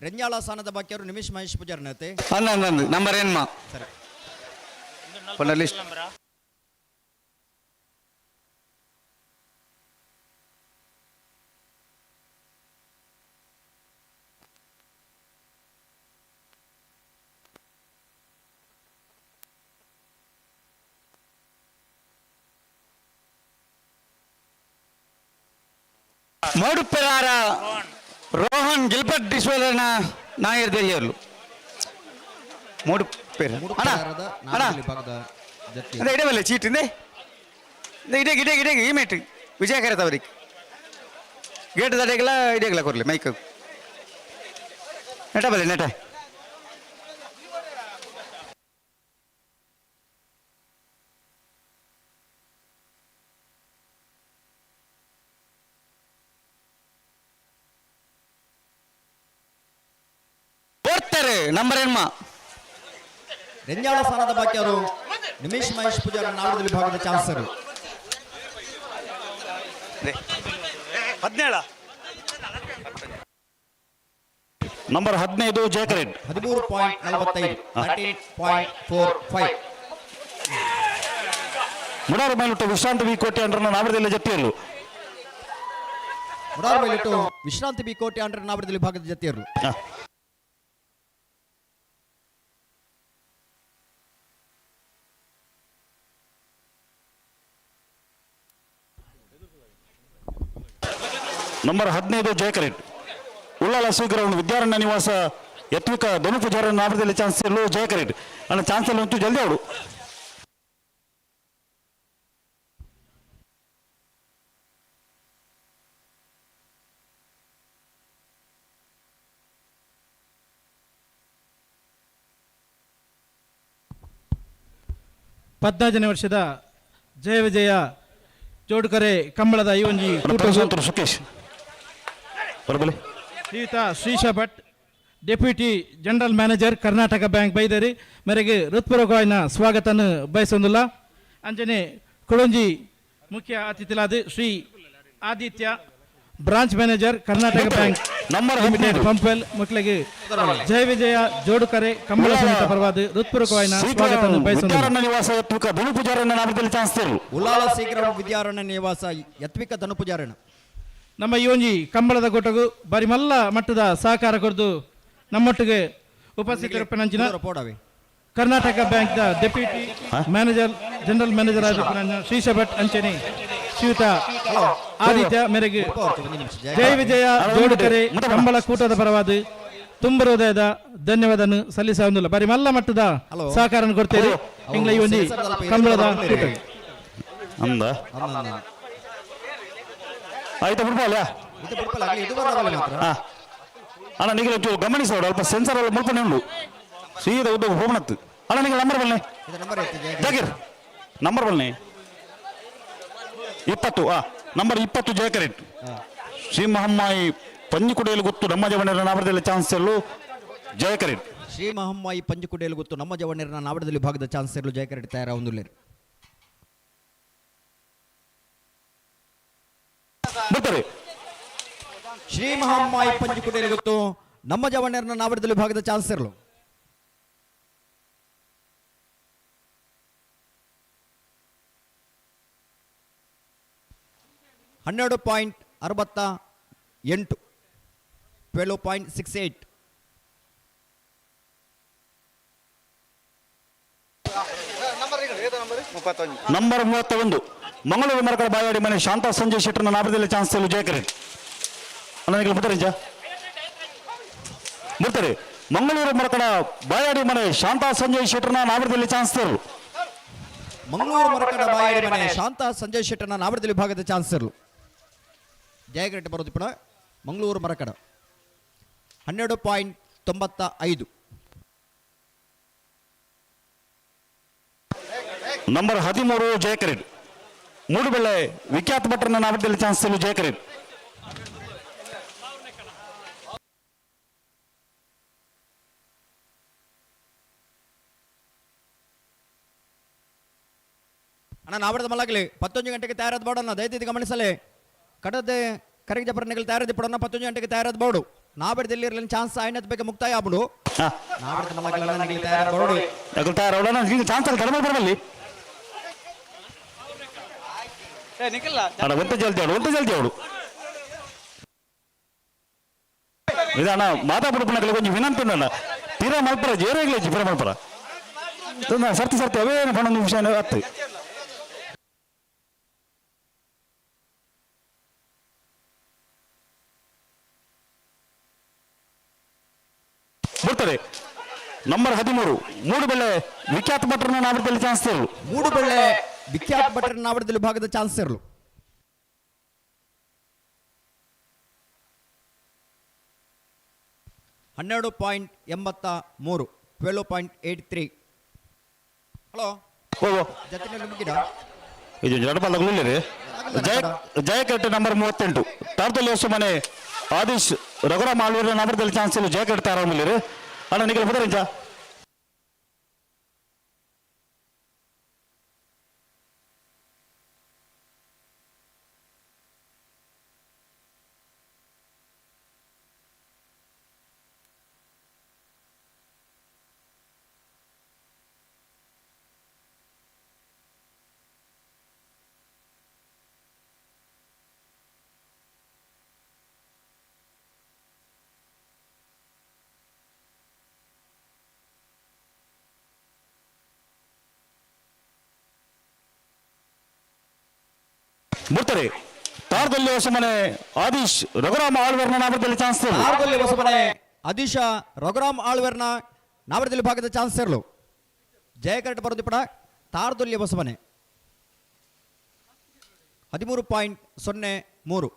ರೆಂಜಾಳ ಸ್ಥಾನದ ಬಾಕಿಯವರು ನಿಮಿಷ್ ಮಹೇಶ್ ಪೂಜಾರ್ನತೆ. ಅಂದ ಅಂದ ನಂಬರ್ ಎನ್ಮ. ಸರಿ. ಲಿಸ್ಟ್. ಮೋಡುಪೆರಾರ ರೋಹನ್ ಗಿಲ್ಬರ್ಟ್ ಡಿಸ್ವೆಲರ್ನ ನಾಯರ್ ದೆಲ್ಲಿಯರ್ಲು. ಮೂಡುಪೆರ ಅಣ್ಣ ಅಣ್ಣ ಅದೇ ಇಡೇ ಬಲ್ಲೆ ಚೀಟ್ ಇಂದೆ ಇಡೇ ಇಡೇ ಇಡೇ ಈ ಮೇಟ್ ವಿಜಯ ಕರೆತ ಅವ್ರಿಗೆ ಗೇಟ್ ದಡೆಗಲ ಇಡೇಗಲ ಕೊರ್ಲಿ ಮೈಕ್ ನೆಟ ಬಲ್ಲೆ ನೆಟ. ನಂಬರ್ ಎನ್ಮ. ರೆಂಜಾಳ ಸ್ಥಾನದ ಬಾಕಿಯವರು ನಿಮಿಷ್ ಮಹೇಶ್ ಪೂಜಾರ ನಾಡದ ವಿಭಾಗದ ಚಾನ್ಸರ್. 17 ನಂಬರ್ 15 ಜಯಕರೆಡ್. 13.45. 13.45. ಮುಡಾರು ಮೇಲಿಟ್ಟು ವಿಶ್ರಾಂತಿ ಬಿ ಕೋಟೆ ಅಂಡ್ರನ ನಾಮದಲ್ಲಿ ಜತ್ತಿಯಲ್ಲು. ಮುಡಾರು ಮೇಲಿಟ್ಟು ವಿಶ್ರಾಂತಿ ಬಿ ಕೋಟೆ ಅಂಡ್ರ ನಾಮದಲ್ಲಿ ವಿಭಾಗದ ಜತ್ತಿಯರು. ನಂಬರ್ 15 ಜಯಕರೆಡ್. ಉಳ್ಳಾಲ ಸ್ವೀಕರವನ್ನು ವಿದ್ಯಾರಣ್ಯ ನಿವಾಸ ಯತ್ವಿಕ ಧನು ಪೂಜಾರ ನಾಮದಲ್ಲಿ ಚಾನ್ಸ್ ಇರಲು ಜಯಕರೆಡ್. ಅಣ್ಣ ಚಾನ್ಸ್ ಎಲ್ಲ ಉಂಟು ಜಲ್ದಿ ಅವಳು. 14ನೇ ವರ್ಷದ ಜಯ ವಿಜಯ ಜೋಡುಕರೆ ಕಂಬಳದ ಈ ಒಂಜಿ ಸುಖೇಶ್ ಶ್ರೀಯುತ Shrisha Bhat, deputy general manager, Karnataka bank Bidari ಮೇರೆಗೆ ಹೃತ್ಪೂರ್ವಕವಾಯಿನ ಸ್ವಾಗತವನ್ನು ಬಯಸೊಂದುಲ್ಲ. ಅಂಜನೆ ಕೊಳಂಜಿ ಮುಖ್ಯ ಅತಿಥಿಲಾದ Shri Aditya, branch manager, Karnataka bank number limited, Pumpwell ಮಕ್ಕಳಿಗೆ ಜಯ ವಿಜಯ ಜೋಡುಕರೆ ಕಂಬಳ ಸಮಿತಿ ಪರವಾದ ಹೃತ್ಪೂರ್ವಕವಾಯಿನ ಸ್ವಾಗತವನ್ನು ಬಯಸೊಂದುಲ್ಲ. ನಿವಾಸ ಯತ್ವಿಕ ಧನು ಪೂಜಾರಣ್ಣ ನಾಮದಲ್ಲಿ ಚಾನ್ಸ್ ಉಲ್ಲಾಲ ಶೀಘ್ರ ವಿದ್ಯಾರಣ್ಯ ನಿವಾಸ ಯತ್ವಿಕ ಧನು ಪೂಜಾರಣ್ಣ. ನಮ್ಮ ಈ ಒಂಜಿ ಕಂಬಳದ ಕೂಟಗು ಬಾರಿ ಮಲ್ಲ ಮಟ್ಟದ ಸಹಕಾರ ಕೊರದು ನಮ್ಮೊಟ್ಟಿಗೆ ಉಪಸ್ಥಿತರಿಪ್ಪನಂಚಿನ ಕರ್ನಾಟಕ ಬ್ಯಾಂಕ್ದ ಡೆಪ್ಯೂಟಿ ಮ್ಯಾನೇಜರ್ ಜನರಲ್ ಮ್ಯಾನೇಜರ್ ಆದ ಶ್ರೀಶ ಭಟ್ ಅಂಚನೆ ಶ್ರೀಯುತ ಆದಿತ್ಯ ಮೇರೆಗೆ ಜಯ ವಿಜಯ ಜೋಡುಕರೆ ಕಂಬಳ ಕೂಟದ ಪರವಾದ ತುಂಬ ಹೃದಯದ ಧನ್ಯವಾದವನ್ನು ಸಲ್ಲಿಸೊಂದಿಲ್ಲ. ಬಾರಿ ಮಲ್ಲ ಮಟ್ಟದ ಸಹಕಾರ ಕೊಡ್ತೇವೆ ಇಂಗ್ಲ ಈ ಒಂಜಿ ಕಂಬಳದ ಕೂಟ. ಅಂದ ಆಯ್ತಾ ಬಿಡ್ಬಲ್ಲ ಅಣ್ಣ ನೀವು ಒಂಚೂರು ಗಮನಿಸೋಡು ಅಲ್ಪ ಸೆನ್ಸರ್ ಎಲ್ಲ ಮುಲ್ಪನೆ ಉಂಡು ಸೀದಾ ಉದ್ದ ಹೋಗ್ನತ್ತು. ಅಣ್ಣ ನೀವು ನಂಬರ್ ಬಲ್ಲೆ ಜಾಕಿರ್ ನಂಬರ್ ಬಲ್ಲೆ 20. ಆ ನಂಬರ್ 20 ಜಯಕರೆಟ್. ಶ್ರೀ ಮಹಮ್ಮಾಯಿ ಪಂಜಿಕುಡಿಯಲ್ಲಿ ಗೊತ್ತು ನಮ್ಮ ಜವನರ ನಾಮದಲ್ಲಿ ಚಾನ್ಸ್ ಎಲ್ಲು ಜಯಕರೆಟ್. ಶ್ರೀ ಮಹಮ್ಮಾಯಿ ಪಂಜಿಕುಡಿಯಲ್ಲಿ ಗೊತ್ತು ನಮ್ಮ ಜವನರ ನಾವಡದಲ್ಲಿ ಭಾಗದ ಚಾನ್ಸ್ ಎಲ್ಲು ಜಯಕರೆಟ್ ತಯಾರ ಒಂದುಲ್ಲೇರು. ಬರ್ತಾರೆ. ಶ್ರೀ ಮಹಮ್ಮಾಯಿ ಪಂಜಿಕುಡಿಯಲ್ಲಿ ಗೊತ್ತು ನಮ್ಮ ಜವಣ್ಯರನ್ನ ನಾವಡದಲ್ಲಿ ಭಾಗದ ಚಾನ್ಸ್ ಇರಲು. 12.68, 12.68. ನಂಬರ್ 31 ಮಂಗಳೂರು ಮರಕಳ ಬಾಯಾಡಿ ಮನೆ ಶಾಂತ ಸಂಜಯ್ ಶೆಟ್ಟರ್ನ ನಾಮದಲ್ಲಿ ಚಾನ್ಸ್ ಜಯಕರೆಟ್. ಅಣ್ಣ ಬರ್ತಾರೆ ಬರ್ತಾರೆ. ಮಂಗಳೂರು ಮರಕಡ ಬಾಯಾಡಿ ಮನೆ ಶಾಂತಾ ಸಂಜಯ್ ಶೆಟ್ಟರ್ನ ನಾವರದಲ್ಲಿ ಚಾನ್ಸ್ ಮಂಗಳೂರು ಮರಕಡ ಬಾಯಾಡಿ ಮನೆ ಶಾಂತಾ ಸಂಜಯ್ ಶೆಟ್ಟರ್ನ ನಾವರದಲ್ಲಿ ವಿಭಾಗದ ಚಾನ್ಸರ್ಲು ಜಯಗರೆಡ್ಡಿ ಬರೋದು ಪುನಃ ಮಂಗಳೂರು ಮರಕಡ 12.95. ನಂಬರ್ 13 ಜಯಕರೆಡ್ ಮೂಡುಬೆಳ್ಳೆ ವಿಖ್ಯಾತ ಭಟ್ರನ್ನ ನಾವರದಲ್ಲಿ ಚಾನ್ಸ್ ಜಯಕರೆಡ್. ಅಣ್ಣ ನಾವರದ ಮಲ್ಲಾಗಲಿ 11 ಗಂಟೆಗೆ ತಯಾರಾದ ಬೋರ್ಡನ್ನ ದಯವಿಟ್ಟು ಗಮನಿಸಲಿ. ಕಡದೆ ಕರಗಿ ಜಪರಣಿಗಳು ತಯಾರಾದ ಪಡೋಣ 11 ಗಂಟೆಗೆ ತಯಾರಾದ ಬೋರ್ಡು ನಾವರದಲ್ಲಿ ಇರಲಿಲ್ಲ ಚಾನ್ಸ್ ಆಯ್ನದ ಬಗ್ಗೆ ಮುಕ್ತಾಯ ಆಗ್ಬಿಡು. ನಾವರದ ಮಲ್ಲಾಗಲಿ ತಯಾರಾದ ಬೋರ್ಡು ತಯಾರಾದ ಚಾನ್ಸ್ ಕಡಿಮೆ ಬರಬಲ್ಲಿ. ಅಣ್ಣ ಒಂತೆ ಜಲ್ದಿ ಅವಳು, ಒಂತೆ ಜಲ್ದಿ ಅವಳು. ಇదಣ್ಣ ಮಾತಾ ಪುಡುಪನಕಲೆ ಕೊಂಚ ವಿನಂತಿ ಉಂಡಣ್ಣ ತೀರಾ ಮಲ್ಪರ ಜೇರಾಗ್ಲೇ ತೀರಾ ಮಲ್ಪರ ಸರ್ತಿ ಸರ್ತಿ ಅವೇ ಪನ್ನೊಂದು ನಿಮಿಷ ಹತ್ತು. ಬರ್ತಾರೆ ನಂಬರ್ 13 ಮೂಡುಬೆಳ್ಳೆ ವಿಖ್ಯಾತ ಭಟ್ರನ್ನ ನಾವರದಲ್ಲಿ ಚಾನ್ಸ್ ಇರಲು. ಮೂಡುಬೆಳ್ಳೆ ವಿಖ್ಯಾತ ಭಟ್ರನ್ನ ನಾವರದಲ್ಲಿ ವಿಭಾಗದ ಚಾನ್ಸ್ ಇರಲು. 12.83, 12.83. ಹಲೋ ಜೊತೆನಲ್ಲಿ ಮುಗಿದ ಇದು ಜಡಪಲ್ಲಗುಳ್ಳಿರಿ. ಜಯ ಜಯಕಟ್ಟೆ ನಂಬರ್ 38 ತಾರ್ದಲ್ಲಿ ಮನೆ ಆದೀಶ್ ರಘುರಾಮ್ ಆಳ್ವೀರ ನಗರದಲ್ಲಿ ಚಾನ್ಸ್ ಇಲ್ಲ ಜಯಕಟ್ಟೆ ತಾರಾಮಲ್ಲಿರಿ. ಅಣ್ಣ ನಿಖಿಲ್ ಬದರಿಂಚ ಬರ್ತಾರೆ ತಾರದಲ್ಲಿ ಹೊಸಮನೆ ಆದೀಶ್ ರಘುರಾಮ್ ಆಳ್ವೇರ್ನ ನಾಮದಲ್ಲಿ ಚಾನ್ಸ್. ತಾರದಲ್ಲಿ ಹೊಸಮನೆ ಆದೀಶ ರಘುರಾಮ್ ಆಳ್ವೇರ್ನ ನಾಮದಲ್ಲಿ ಭಾಗದ ಚಾನ್ಸ್ ಇರಲು. ಜಯಕರಟ ಬರೋದಿಪಡ ತಾರದೊಲ್ಲಿ ಹೊಸಮನೆ 13.03,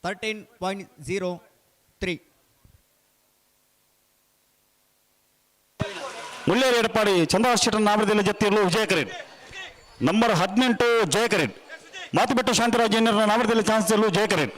13.03. ಮುಳ್ಳೇರಿ ಎಡಪಾಡಿ ಚಂದ್ರಶೇಖರ್ ನಾಮದಲ್ಲಿ ಜತ್ತಿರಲು ವಿಜಯಕರೇಟ್ ನಂಬರ್ 18 ಜಯಕರೇಟ್ ಮಾತುಬೆಟ್ಟು ಶಾಂತರಾಜ್ ನಾಮದಲ್ಲಿ ಚಾನ್ಸ್ ಇರಲು ಜಯಕರೇಟ್.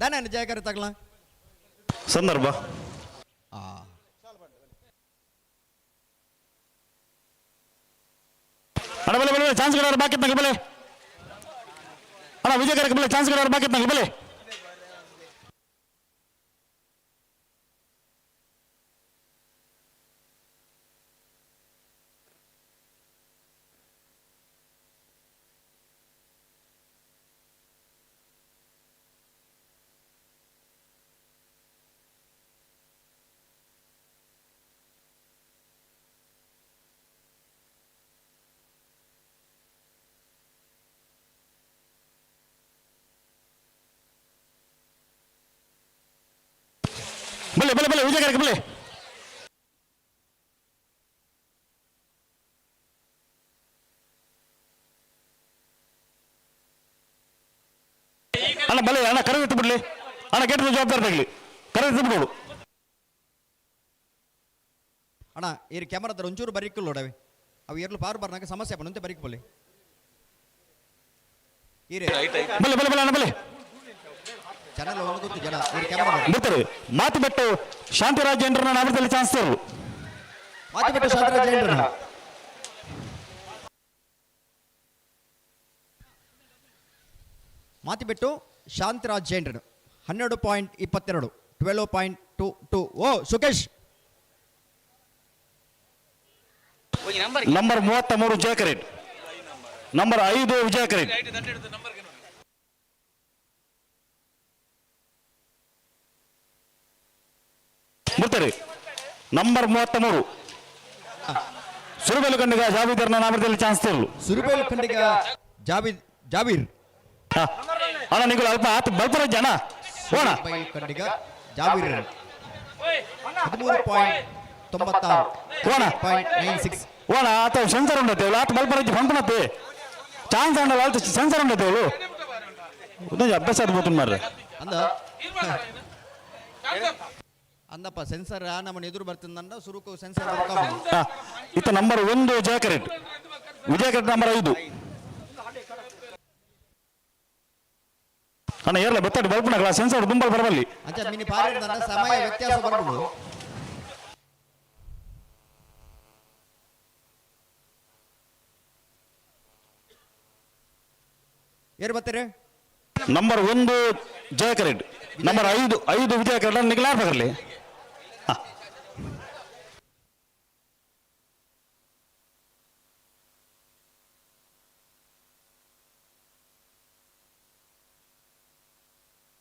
ದಾನ ಜಯಕರ ತಗಲ ಸಂದರ್ಭ ಅಣ್ಣ ಬಲೆ ಬಲೆ ಚಾನ್ಸ್ ಗಿಡಾರ ಬಾಕಿ ನಂಗೆ ಬಲೆ ಅಣ್ಣ ವಿಜಯಕರಕ್ಕೆ ಬಲೆ ಚಾನ್ಸ್ ಗಿಡಾರ ಬಾಕಿ ನಂಗೆ ಬಲೆ ಬಲೆ ಬಲೆ ಬಲೆ ವಿಜಯಕರಕ್ಕೆ ಬಲೆ ಅಣ್ಣ ಬಲೆ ಅಣ್ಣ ಕರೆದಿತ್ತು ಬಿಡ್ಲಿ ಅಣ್ಣ ಕೆಟ್ಟದ ಜವಾಬ್ದಾರಿ ತಗಲಿ ಕರೆದಿತ್ತು ಬಿಡೋಳು ಅಣ್ಣ ಈ ಕ್ಯಾಮರಾದ ಒಂಚೂರು ಬರೀಕಿಲ್ಲ ನೋಡವೆ ಅವು ಎರಲು ಪಾರು ಬರ್ನಾಗ ಸಮಸ್ಯೆ ಅಪ್ಪ ನಂತೆ ಬರೀಕ್ ಬೋಲಿ. ಬಲೆ ಬಲೆ ಬಲೆ ಅಣ್ಣ ಬಲೆ. ಚಾನಲ್ ಒಂದು ಗೊತ್ತು ಜನ ಇವ್ರು ಕ್ಯಾಮರಾ. ಬರ್ತಾರೆ. ಮಾತು ಬಿಟ್ಟು ಶಾಂತಿರಾಜ್ ಜೈನರನ್ನ ನಾಮದಲ್ಲಿ ಚಾನ್ಸ್ ತರು. ಮಾತಿಬೆಟ್ಟು ಶಾಂತರಾಜ್ ಜೈನರನ್ನ. ಮಾತಿಬೆಟ್ಟು ಶಾಂತರಾಜ್ ಜೈನರು 12.22, 12.22. ಓ ಸುಕೇಶ್. ನಂಬರ್ 33 ವಿಜಯಕರೇಟ್, ನಂಬರ್ 5 ವಿಜಯಕರೇಟ್. ಬರ್ತಾರೆ. ನಂಬರ್ 33 ಸುರಬೇಲು ಖಂಡಿಗ ಜಾವೀದರ್ನ ನಾಮದಲ್ಲಿ ಚಾನ್ಸ್ ತರಲು. ಸುರಬೇಲು ಖಂಡಿಗ ಜಾವೀದ್ ಜಾವೀರ್. ಅಣ್ಣ ನೀವು ಅಲ್ಪ ಆತ ಬಲ್ಪರ ಜನ ಹೋಣ. ಖಂಡಿಗ ಜಾವೀರ್ 13.96. ಹೋಣ. .96. ಹೋಣ ಆತ ಸೆನ್ಸರ್ ಉಂಡತ್ತೆ ಆತ ಬಲ್ಪರ ಪಂಪನತ್ತೆ ಚಾನ್ಸ್ ಅಂಡಲ್ಲ ಆತ ಸೆನ್ಸರ್ ಉಂಡತ್ತೆ ಅವಳು ಅಭ್ಯಾಸ ಅದು ಬೋತನ್ ಮಾರ್ರೆ. ಅಂದ ಅಂದಪ್ಪ ಸೆನ್ಸರ್ ನಮ್ಮನ್ನ ಎದುರು ಬರ್ತಂದ ಸುರುಕು ಸೆನ್ಸರ್. ಇತ್ತ ನಂಬರ್ 1 ವಿಜಯಕರೇಟ್, ವಿಜಯಕರೇಟ್ ನಂಬರ್ 5. ಅಣ್ಣ ಏರ್ಲ ಬತ್ತಾಡಿ ಬಲ್ಪನಗಳ ಸೆನ್ಸರ್ ದುಂಬಲ್ ಬರಬಲ್ಲಿ. ಅಂಚ ಮಿನಿ ಪಾರಿರ್ದನ್ನ ಸಮಯ ವ್ಯತ್ಯಾಸ ಬರ್ಬೋದು. ಏರು ಬರ್ತೀರಿ? ನಂಬರ್ 1 ಜಯಕರೇಟ್, ನಂಬರ್ 5 5 ವಿಜಯಕರೇಟ್ ನಿಗಲಾರ್ ಬರಲಿ.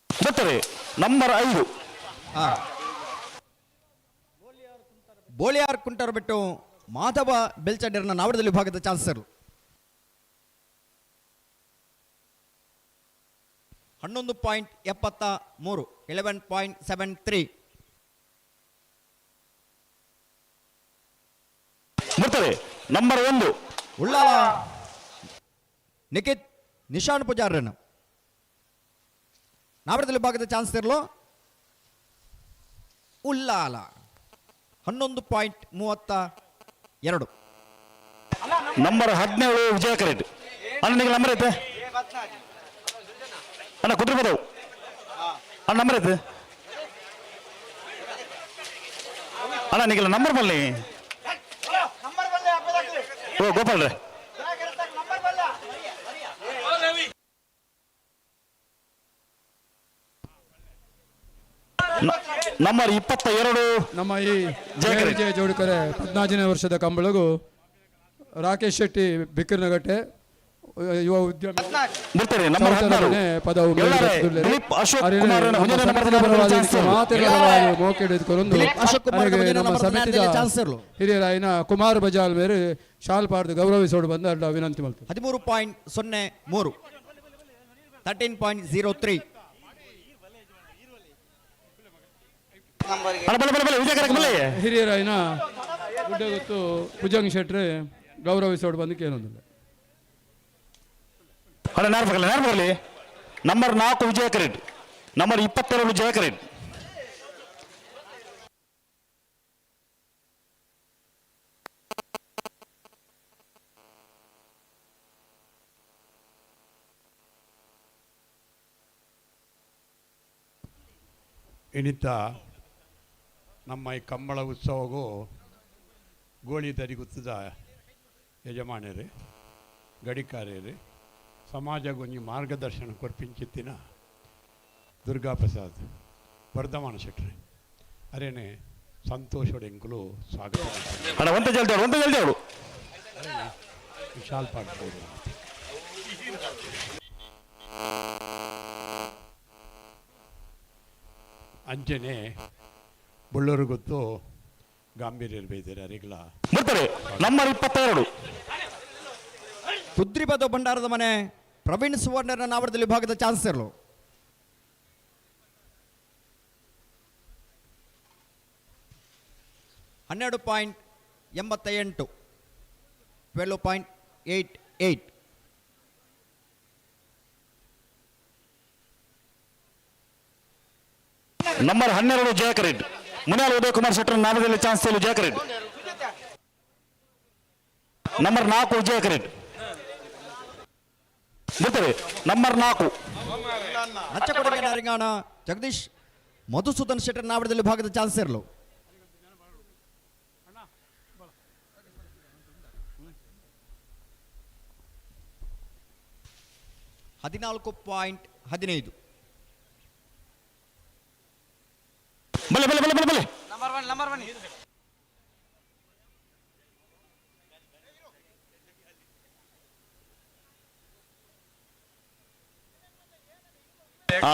ಬರ್ತಾರೆ. ನಂಬರ್ 5 ಬೋಳಿಯಾರ್ ಕುಂಟರ್ ಬಿಟ್ಟು ಮಾಧವ ಬೆಲ್ಚಂಡಿರನ ನಾವಡದಲ್ಲಿ ವಿಭಾಗದ ಚಾನ್ಸರ್ 11.73, 11.73. ಬರ್ತಾರೆ. ನಂಬರ್ 1 ಉಳ್ಳಾಲ ನಿಖಿತ್ ನಿಶಾನ್ ಪೂಜಾರನ್ ನಾವಡದಲ್ಲಿ ವಿಭಾಗದ ಚಾನ್ಸ್ ಇರಲು ಉಳ್ಳಾಲ 11.32. ನಂಬರ್ 17 ವಿಜಯಕರೇಟ್. ಅಣ್ಣ ನಿಮಗೆ ನಂಬರ್ ಐತೆ? ಅಣ್ಣ ಕುದುರೆ ಬದವು ಅಣ್ಣ ನಂಬರ್ ಐತೆ? ಅಣ್ಣ ನಿಗಲ ನಂಬರ್ ಬಲ್ಲಿ. ಓ ಗೋಪಾಲ್ ರೇ. ನಂಬರ್ 22 ನಮ್ಮ ಈ ಜಯ ವಿಜಯ ಜೋಡುಕರೆ 14ನೇ ವರ್ಷದ ಕಂಬಳಗು ರಾಕೇಶ್ ಶೆಟ್ಟಿ ಬಿಕ್ಕರ್ನಗಟ್ಟೆ ಯುವ ಉದ್ಯಮಿ ಬರ್ತಾರೆ. ನಂಬರ್ ಚೌಟರ 16 ಮನೆ ಪದವು ಎಲ್ಲರೇ ಮೇಲ್ಬರ್ತುಲ್ಲೇರು. ದಿಲೀಪ್ ಅಶೋಕ್ ಅರಿನೆ ಕುಮಾರ್ ನಮ್ಮ ಮುಂದಿನ ನಂಬರ್ ಸಮಿತಿಯ ಪರವಾಗಿ ಚಾನ್ಸ್ ಇರಲಿ. ಮಾತೆಲ್ಲ ಪರವಾಗಿ ಮೋಕೆ ಹಿಡಿದುಕೊಂಡು ದಿಲೀಪ್ ಅಶೋಕ್ ಕುಮಾರ್ ಅರೆಗೆ ಮುಂದಿನ ನಮ್ಮ ನಂಬರ್ ಸಮಿತಿಯ ಹದಿನಾರರಲ್ಲಿ ಚಾನ್ಸ್ ಇರಲು. ಹಿರಿಯರಾಯಿನ ಕುಮಾರ್ ಬಜಾಲ್ ಮೇರೆ ಶಾಲ್ ಪಾಡ್ದು ಗೌರವಿಸೋಡು ಬಂದ ಅಡ್ಡ ವಿನಂತಿ ಮಾಡ್ತಾರೆ. 13.03, 13.03. ಅಣ್ಣ, ಬಲೆ, ಬಲೆ, ಬಲೆ, ವಿಜಯಕರಕ್ಕೆ ಬಲೆ. ಹಿರಿಯರಾಯಿನ ಗುಡ್ಡಗುತ್ತು ಭುಜಂಗ್ ಶೆಟ್ರೆ ಗೌರವಿಸೋಡು ಬಂದಕ್ಕೆ ಏನೊಂದಿಲ್ಲ. ಅಣ್ಣ ನೇರ ಬರಲಿ, ನೇರ ಬರಲಿ. Number 4 ವಿಜಯಕರೇಟ್, number 22 ಜಯಕರೇಟ್. ಇನ್ನಿತ ನಮ್ಮ ಈ ಕಂಬಳ ಉತ್ಸವಗೂ ಗೋಳಿ ದರಿಗುತ್ತದ ಯಜಮಾನರೇ, ಗಡಿಕಾರ್ಯರೇ, ಸಮಾಜಗೊಂಜಿ ಮಾರ್ಗದರ್ಶನ ಕೊರ್ಪಿಂಚಿತ್ತಿನ ದುರ್ಗಾಪ್ರಸಾದ್ ವರ್ಧಮಾನ ಶೆಟ್ರಿ ಅರೇನೆ ಸಂತೋಷೋಡೆಂಕುಲು ಸ್ವಾಗತ. ಅಣ್ಣ ಒಂತೆ ಜಲ್ದಿ ಅವಳು, ಒಂತೆ ಜಲ್ದಿ ಅವಳು. ವಿಶಾಲ್ ಪಾಠ. ಅಂಚನೆ ಬಳ್ಳೂರು ಗೊತ್ತು ಗಾಂಭೀರ್ಯ ಬೈದರೆ ಅರಿಗ್ಲ. ಬರ್ತಾರೆ. ನಂಬರ್ 22 ಕುದ್ರಿಪದ ಭಂಡಾರದ ಮನೆ ಪ್ರವೀಣ್ ಸುವರ್ಣರ ನಾವಡದಲ್ಲಿ ವಿಭಾಗದ ಚಾನ್ಸಲರ್ 12.88, 12.88. ನಂಬರ್ 12 ಜಯಕರೇಟ್, ಮುನಿಯಾಲ್ ಉದಯ್ ಕುಮಾರ್ ಶೆಟ್ಟರ್ ನಾಮದಲ್ಲಿ ಚಾನ್ಸ್ ಜಯಕರೇಟ್. ನಂಬರ್ 4 ವಿಜಯಕರೇಟ್. ಬರ್ತಾರೆ ನಂಬರ್ 4 ನಚ್ಚಕೊಡಗೆ ನಾರಿಂಗಾಣ ಜಗದೀಶ್ ಮಧುಸೂದನ್ ಶೆಟ್ಟರ್ ನಾವಡದಲ್ಲಿ ಭಾಗದ ಚಾನ್ಸ್ ಇರಲು. 14.15. ಬಲೆ ಬಲೆ ಬಲೆ ಬಲೆ ಬಲೆ ನಂಬರ್ 1 ನಂಬರ್ 1.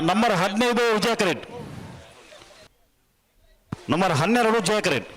ನಂಬರ್ 15 ವಿಜಯ ಕರೆಟ್, ನಂಬರ್ 12 ಜಯ ಕರೆಟ್.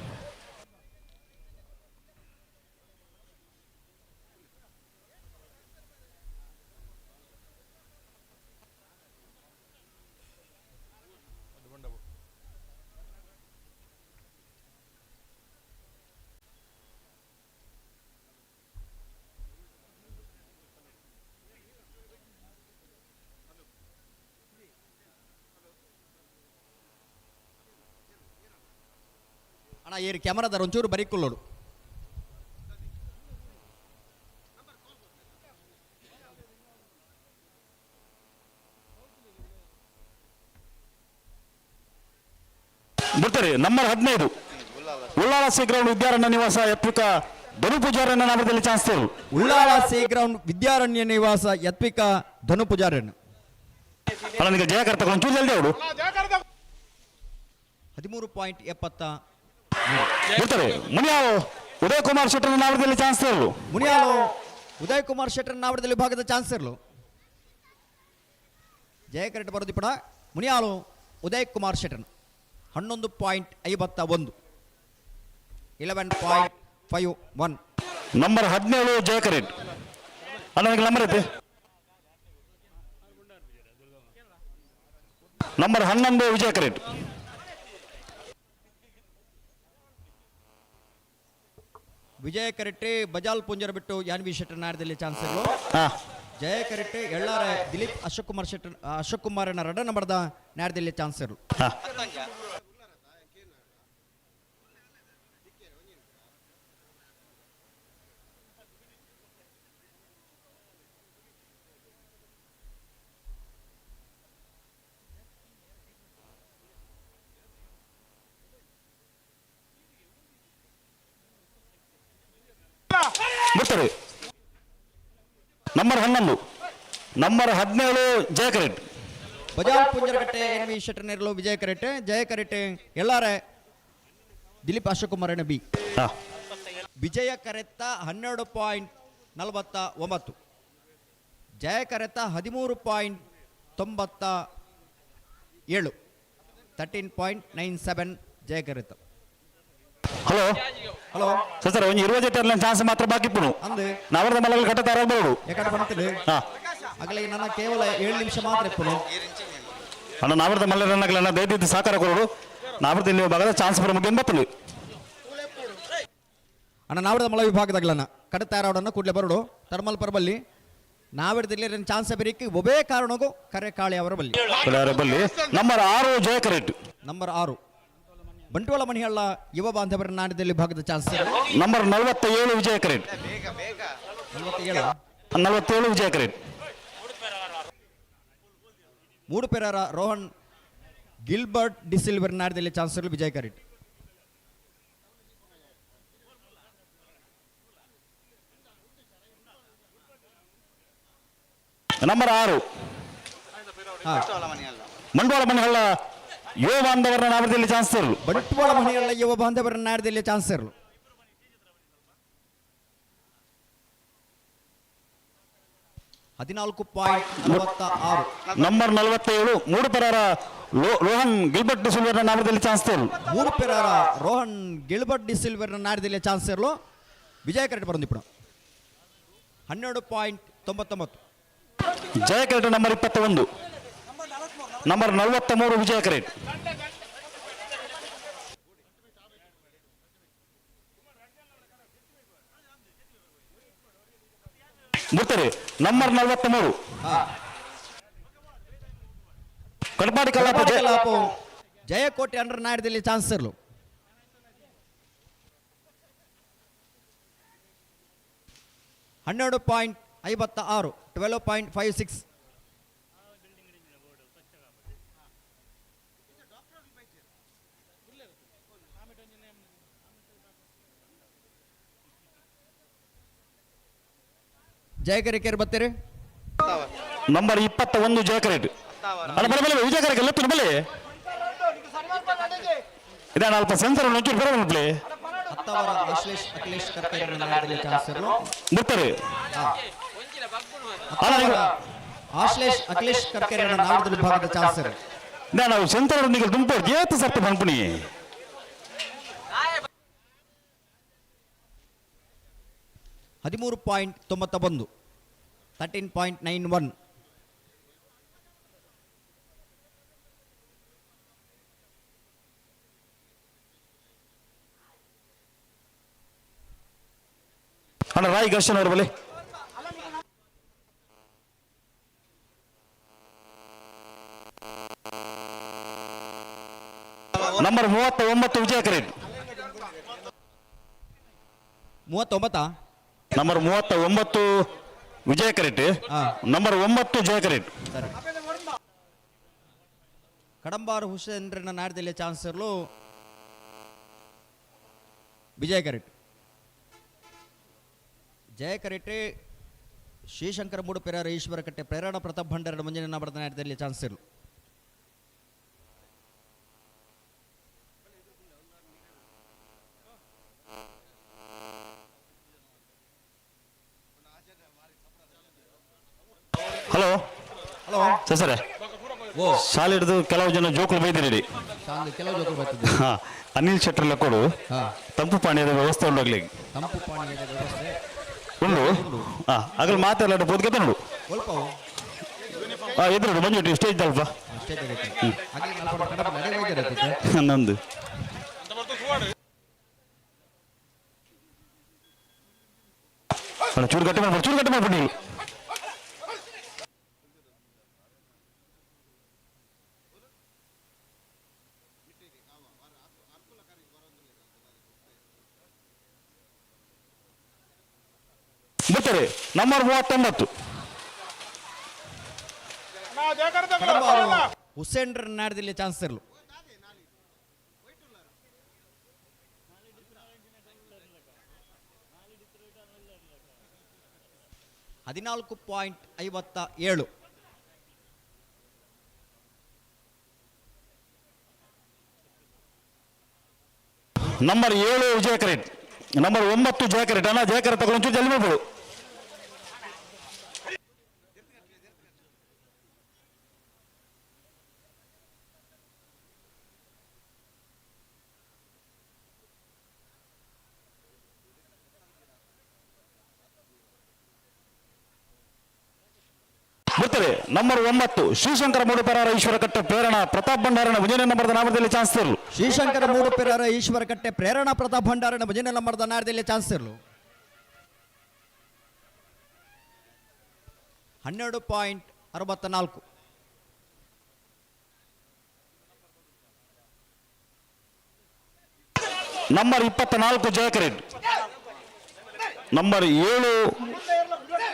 ಅಣ್ಣ ಏರು ಕ್ಯಾಮರಾದಾರ ಒಂಚೂರು ಬರೀಕೊಳ್ಳೋಡು. ಬರ್ತಾರೆ ನಂಬರ್ 15 ಉಳ್ಳಾಲ ಸಿ ಗ್ರೌಂಡ್ ವಿದ್ಯಾರಣ್ಯ ನಿವಾಸ ಯತ್ವಿಕ ಧನು ಪೂಜಾರಣ್ಯ ನಾಮದಲ್ಲಿ ಚಾನ್ಸ್. ಉಳ್ಳಾಲ ಸಿ ಗ್ರೌಂಡ್ ವಿದ್ಯಾರಣ್ಯ ನಿವಾಸ ಯತ್ವಿಕ ಧನು ಪೂಜಾರಣ್ಯ. ಅಲ್ಲ ನಿಮಗೆ ಜಯಕರ್ತ ಒಂಚೂರು ಜಲ್ದಿ ಅವಳು. 13.70. ಬರ್ತಾರೆ ಮುನಿಯಾಲು ಉದಯ್ ಕುಮಾರ್ ಶೆಟ್ಟರ್ ನಾವರದಲ್ಲಿ ಚಾನ್ಸ್ ಇರಲು. ಮುನಿಯಾಲು ಉದಯ್ ಕುಮಾರ್ ಶೆಟ್ಟರ್ ನಾವರದಲ್ಲಿ ವಿಭಾಗದ ಚಾನ್ಸ್ ಇರಲು. ಜಯಕರೆಟ್ ಬರೋದಿಪಡ ಮುನಿಯಾಲು ಉದಯ್ ಕುಮಾರ್ ಶೆಟ್ಟರ್ 11.51. 11.51. ನಂಬರ್ 17 ಜಯಕರೆಟ್. ಅಣ್ಣ ನನಗೆ ನಂಬರ್ ಐತೆ. ನಂಬರ್ 11 ವಿಜಯ ಕರೆಟ್. ವಿಜಯ ಕರೆಟ್ಟೆ ಬಜಾಲ್ ಪುಂಜರ ಬಿಟ್ಟು ಯಾನ್ವಿ ಶೆಟ್ಟರ್ ನಾಡದಲ್ಲಿ ಚಾನ್ಸ್ ಇರಲು. ಜಯ ಕರೆಟ್ಟೆ ಎಳ್ಳಾರ ದಿಲೀಪ್ ಅಶೋಕ್ ಕುಮಾರ್ ಶೆಟ್ಟರ್ ಅಶೋಕ್ ಕುಮಾರ್ ರಡ ನಂಬರ್ದ ನಾಡದಲ್ಲಿ ಚಾನ್ಸ್ ಇರಲು. ಬರ್ತಾರೆ ನಂಬರ್ 11 ನಂಬರ್ 17 ಜಯ ಕರೆಟ್. ಬಜಾಲ್ ಪುಂಜರಕಟ್ಟೆ ಎನ್ ವಿ ಶೆಟ್ಟರ್ ನೆರಳು ವಿಜಯ ಕರೆಟ್ಟೆ ಜಯ ಕರೆಟ್ಟೆ ಎಲ್ಲಾರ ದಿಲೀಪ್ ಅಶೋಕ್ ಕುಮಾರ್ ಬಿ. ವಿಜಯ ಕರೆತ್ತ 12.49, ಜಯ ಕರೆತ್ತ 13.97, 13.97 ಜಯ ಕರೆತ್ತ. ಹಲೋ ಹಲೋ ಸರ್ ಒಂಜಿ 20 ಜೊತೆ ಚಾನ್ಸ್ ಮಾತ್ರ ಬಾಕಿ ಇಪ್ಪುನು. ಅಂದು ನಾವರದ ಮಲಗಲು ಕಟ್ಟತಾರ ಬರೋಡು. ಯಾಕಂದ್ರೆ ಬಂತಿಲ್ಲ ಆಗಲೇ ನನ್ನ ಕೇವಲ 7 ನಿಮಿಷ ಮಾತ್ರ ಇಪ್ಪುನು. ಅಣ್ಣ ನಾವರದ ಮಲ್ಲರನ್ನಗಲನ್ನ ದಯದಿದ್ದು ಸಹಕಾರ ಕೊರೋಡು. ನಾವರದ ಇಲ್ಲಿ ಭಾಗದ ಚಾನ್ಸ್ ಬರೋ ಮುಗಿಯನ್ನು ಬತ್ತಲು. ಅಣ್ಣ ನಾವರದ ಮಲ ವಿಭಾಗದಾಗಲನ್ನ ಕಡತಾರವಡನ್ನ ಕೂಡಲೇ ಬರೋಡು. ಥರ್ಮಲ್ ಪರಬಲ್ಲಿ ನಾವರದಲ್ಲಿ ಚಾನ್ಸ್ ಬೇರಿಕೆ ಒಬ್ಬೇ ಕಾರಣಕ್ಕೂ ಕರೆ ಕಾಳಿ ಅವರ ಬಲ್ಲಿ. ಬಲ್ಲಿ ನಂಬರ್ 6 ಜಯ ಕರೆಟ್. ನಂಬರ್ 6 ಬಂಟ್ವಾಳ ಮಣಿಹಳ್ಳ ಯುವ ಬಾಂಧವರ ನಾಡಿದಲ್ಲಿ ಭಾಗದ ಚಾನ್ಸ್. ನಂಬರ್ 47 ವಿಜಯ ಕರೆಟ್. 47 ವಿಜಯ ಕರೆಟ್. ಮೂಡು ಪೆರಾರ ರೋಹನ್ ಗಿಲ್ಬರ್ಟ್ ಡಿಸಿಲ್ವರ್ ನಾಡದಲ್ಲಿ ಚಾನ್ಸ್ ವಿಜಯ ಕರೆಟ್. ನಂಬರ್ 6 ಬಂಟ್ವಾಳ ಮಣಿಹಳ್ಳ ಯುವ ಬಾಂಧವರ ನಾಮದಲ್ಲಿ ಚಾನ್ಸ್ ಇರಲು. ಬಂಟ್ವಾಳ ಮಣಿಹಳ್ಳ ಯುವ ಬಾಂಧವರ ನಾಡದಲ್ಲಿ ಚಾನ್ಸ್ ಇರಲು. 14.46. ನಂಬರ್ 47 ಮೂಡು ಪೆರಾರ ರೋಹನ್ ಗಿಲ್ಬರ್ಟ್ ಡಿಸಿಲ್ವರ್ ನಾಮದಲ್ಲಿ ಚಾನ್ಸ್ ಇರಲು. ಮೂಡು ಪೆರಾರ ರೋಹನ್ ಗಿಲ್ಬರ್ಟ್ ಡಿಸಿಲ್ವರ್ ನಾಡದಲ್ಲಿ ಚಾನ್ಸ್ ಇರಲು. ವಿಜಯ ಕರೆಟ್ ಬರಂದಿಪ್ಪು 12.99. ಜಯ ಕರೆಟ್ ನಂಬರ್ 21. ನಂಬರ್ 43 ವಿಜಯ ಕರೆಟ್. ಬರ್ತಾರೆ ನಂಬರ್ 43 ಕಡಪಾಡಿ ಕಲ್ಲಾಪು ಜಯಕೋಟೆ ಅಂಡರ್ ನಾಡದಲ್ಲಿ ಚಾನ್ಸ್ ಇರಲು. 12.50. 56, 12.56. ಜಯಕರಿಕೆರ್ ಬತ್ತೀರಿ. ನಂಬರ್ 21 ಜಯಕರೇಟ್. ಅಲ್ಲ ಬಲೆ ಬಲೆ ವಿಜಯಕರಕ್ಕೆ ಲೆಪ್ಪು ಬಲೆ ಇದಾಣ ಅಲ್ಪ ಸೆನ್ಸರ್ ಒಂಚೂರು ಬರೋ ಪ್ಲೇ. ಹತ್ತವರ ಅಶ್ಲೇಷ್ ಅಖಿಲೇಶ್ ಕರ್ಕೇರನ ನಾಯಕರಲ್ಲಿ ಚಾನ್ಸರ್ಲು ಬರ್ತಾರೆ. ಆಶ್ಲೇಷ್ ಅಖಿಲೇಶ್ ಕರ್ಕೇರನ ನಾಡದ ವಿಭಾಗದ ಚಾನ್ಸರ್. ನಾವು ಸೆಂಟರ್ ನಿಗಲ್ ತುಂಪು ಏತ್ ಸರ್ತ ಪನ್ಪುನಿ. 13.91, 13.91. ಅಣ್ಣ ರಾಯ್ ಘರ್ಷನ್ ಅವ್ರ ಬಳಿ. ನಂಬರ್ 39 ವಿಜಯ ಕರೇಟ್. 39? ನಂಬರ್ 39 ವಿಜಯ ಕರೇಟ್. ನಂಬರ್ 9 ಜಯ ಕರೇಟ್. ಸರಿ. ಕಡಂಬಾರು ಹುಸೇನ್ರನ್ನ ನಾಡ್ದಲ್ಲಿ ಚಾನ್ಸರ್ಲು ವಿಜಯ ಕರೇಟ್. ಜಯ ಕರೇಟೆ ಶ್ರೀಶಂಕರ ಮೂಡುಪೆರಾರ ಈಶ್ವರ ಕಟ್ಟೆ ಪ್ರೇರಣಾ ಪ್ರತಾಪ್ ಭಂಡಾರ ಮುಂಜಿನ ನಂಬರ್ದ ನಾಡ್ದಲ್ಲಿ ಚಾನ್ಸರ್ಲು. ಹಲೋ ಹಲೋ ಸರ್ ಸರ್ ಶಾಲೆ ಹಿಡಿದು ಕೆಲವು ಜನ ಜೋಕುಲು ಬೈದಿರಿ. ಕೆಲವು ಜೋಕುಲು ಬೈತಿದ್ರು. ಹಾ, ಅನಿಲ್ ಶೆಟ್ಟರ್ ಕೊಡು ತಂಪು ಪಾನೀಯದ ವ್ಯವಸ್ಥೆ ಉಂಡೋಗ್ಲಿ. ತಂಪು ಪಾನೀಯದ ವ್ಯವಸ್ಥೆ ಉಂಡು. ಹಾ, ಅಗಲ್ ಮಾತಾಡಲಾಡ ಬೋದ್ಗೆ ನೋಡು. ಹಾ, ಎದುರು ಮಂಜು ಸ್ಟೇಜ್ ಅಲ್ಪ ನಂದು. ಚೂರು ಗಟ್ಟಿ ಮಾಡ್ಬಿಡು, ಚೂರು ಗಟ್ಟಿ ಮಾಡ್ಬಿಡಿ ನೀವು. ಬರ್ತಾರೆ. ನಂಬರ್ 39 ಹುಸೇನ್ ನಾಡ್ದಲ್ಲಿ ಚಾನ್ಸ್ ಇರಲು. 14.57. ನಂಬರ್ 7 ವಿಜಯ ಕರೇಟ್. ನಂಬರ್ 9 ಜಯ ಕರೇಟ್. ಅಣ್ಣ ಜಯ ಕರೇಟ್ ತಗೊಂಡು ಜಲ್ದಿ ಮಾಡ್ಬೋದು. ಬರ್ತಾರೆ. ನಂಬರ್ 9 ಶ್ರೀಶಂಕರ ಮೂಡುಪೆರಾರ ಈಶ್ವರ ಕಟ್ಟೆ ಪ್ರೇರಣಾ ಪ್ರತಾಪ್ ಭಂಡಾರನ ವಿಜಯ ನಂಬರ್ದ ನಾಮದಲ್ಲಿ ಚಾನ್ಸ್ ಇರಲು. ಶ್ರೀಶಂಕರ ಮೂಡುಪೆರಾರ ಈಶ್ವರ ಕಟ್ಟೆ ಪ್ರೇರಣಾ ಪ್ರತಾಪ್ ಭಂಡಾರನ ವಿಜಯ ನಂಬರ್ದ ನಾಮದಲ್ಲಿ ಚಾನ್ಸ್ ಇರಲು. 12.64. ನಂಬರ್ 24 ಜಯ ಕರೇಟ್. ನಂಬರ್ 7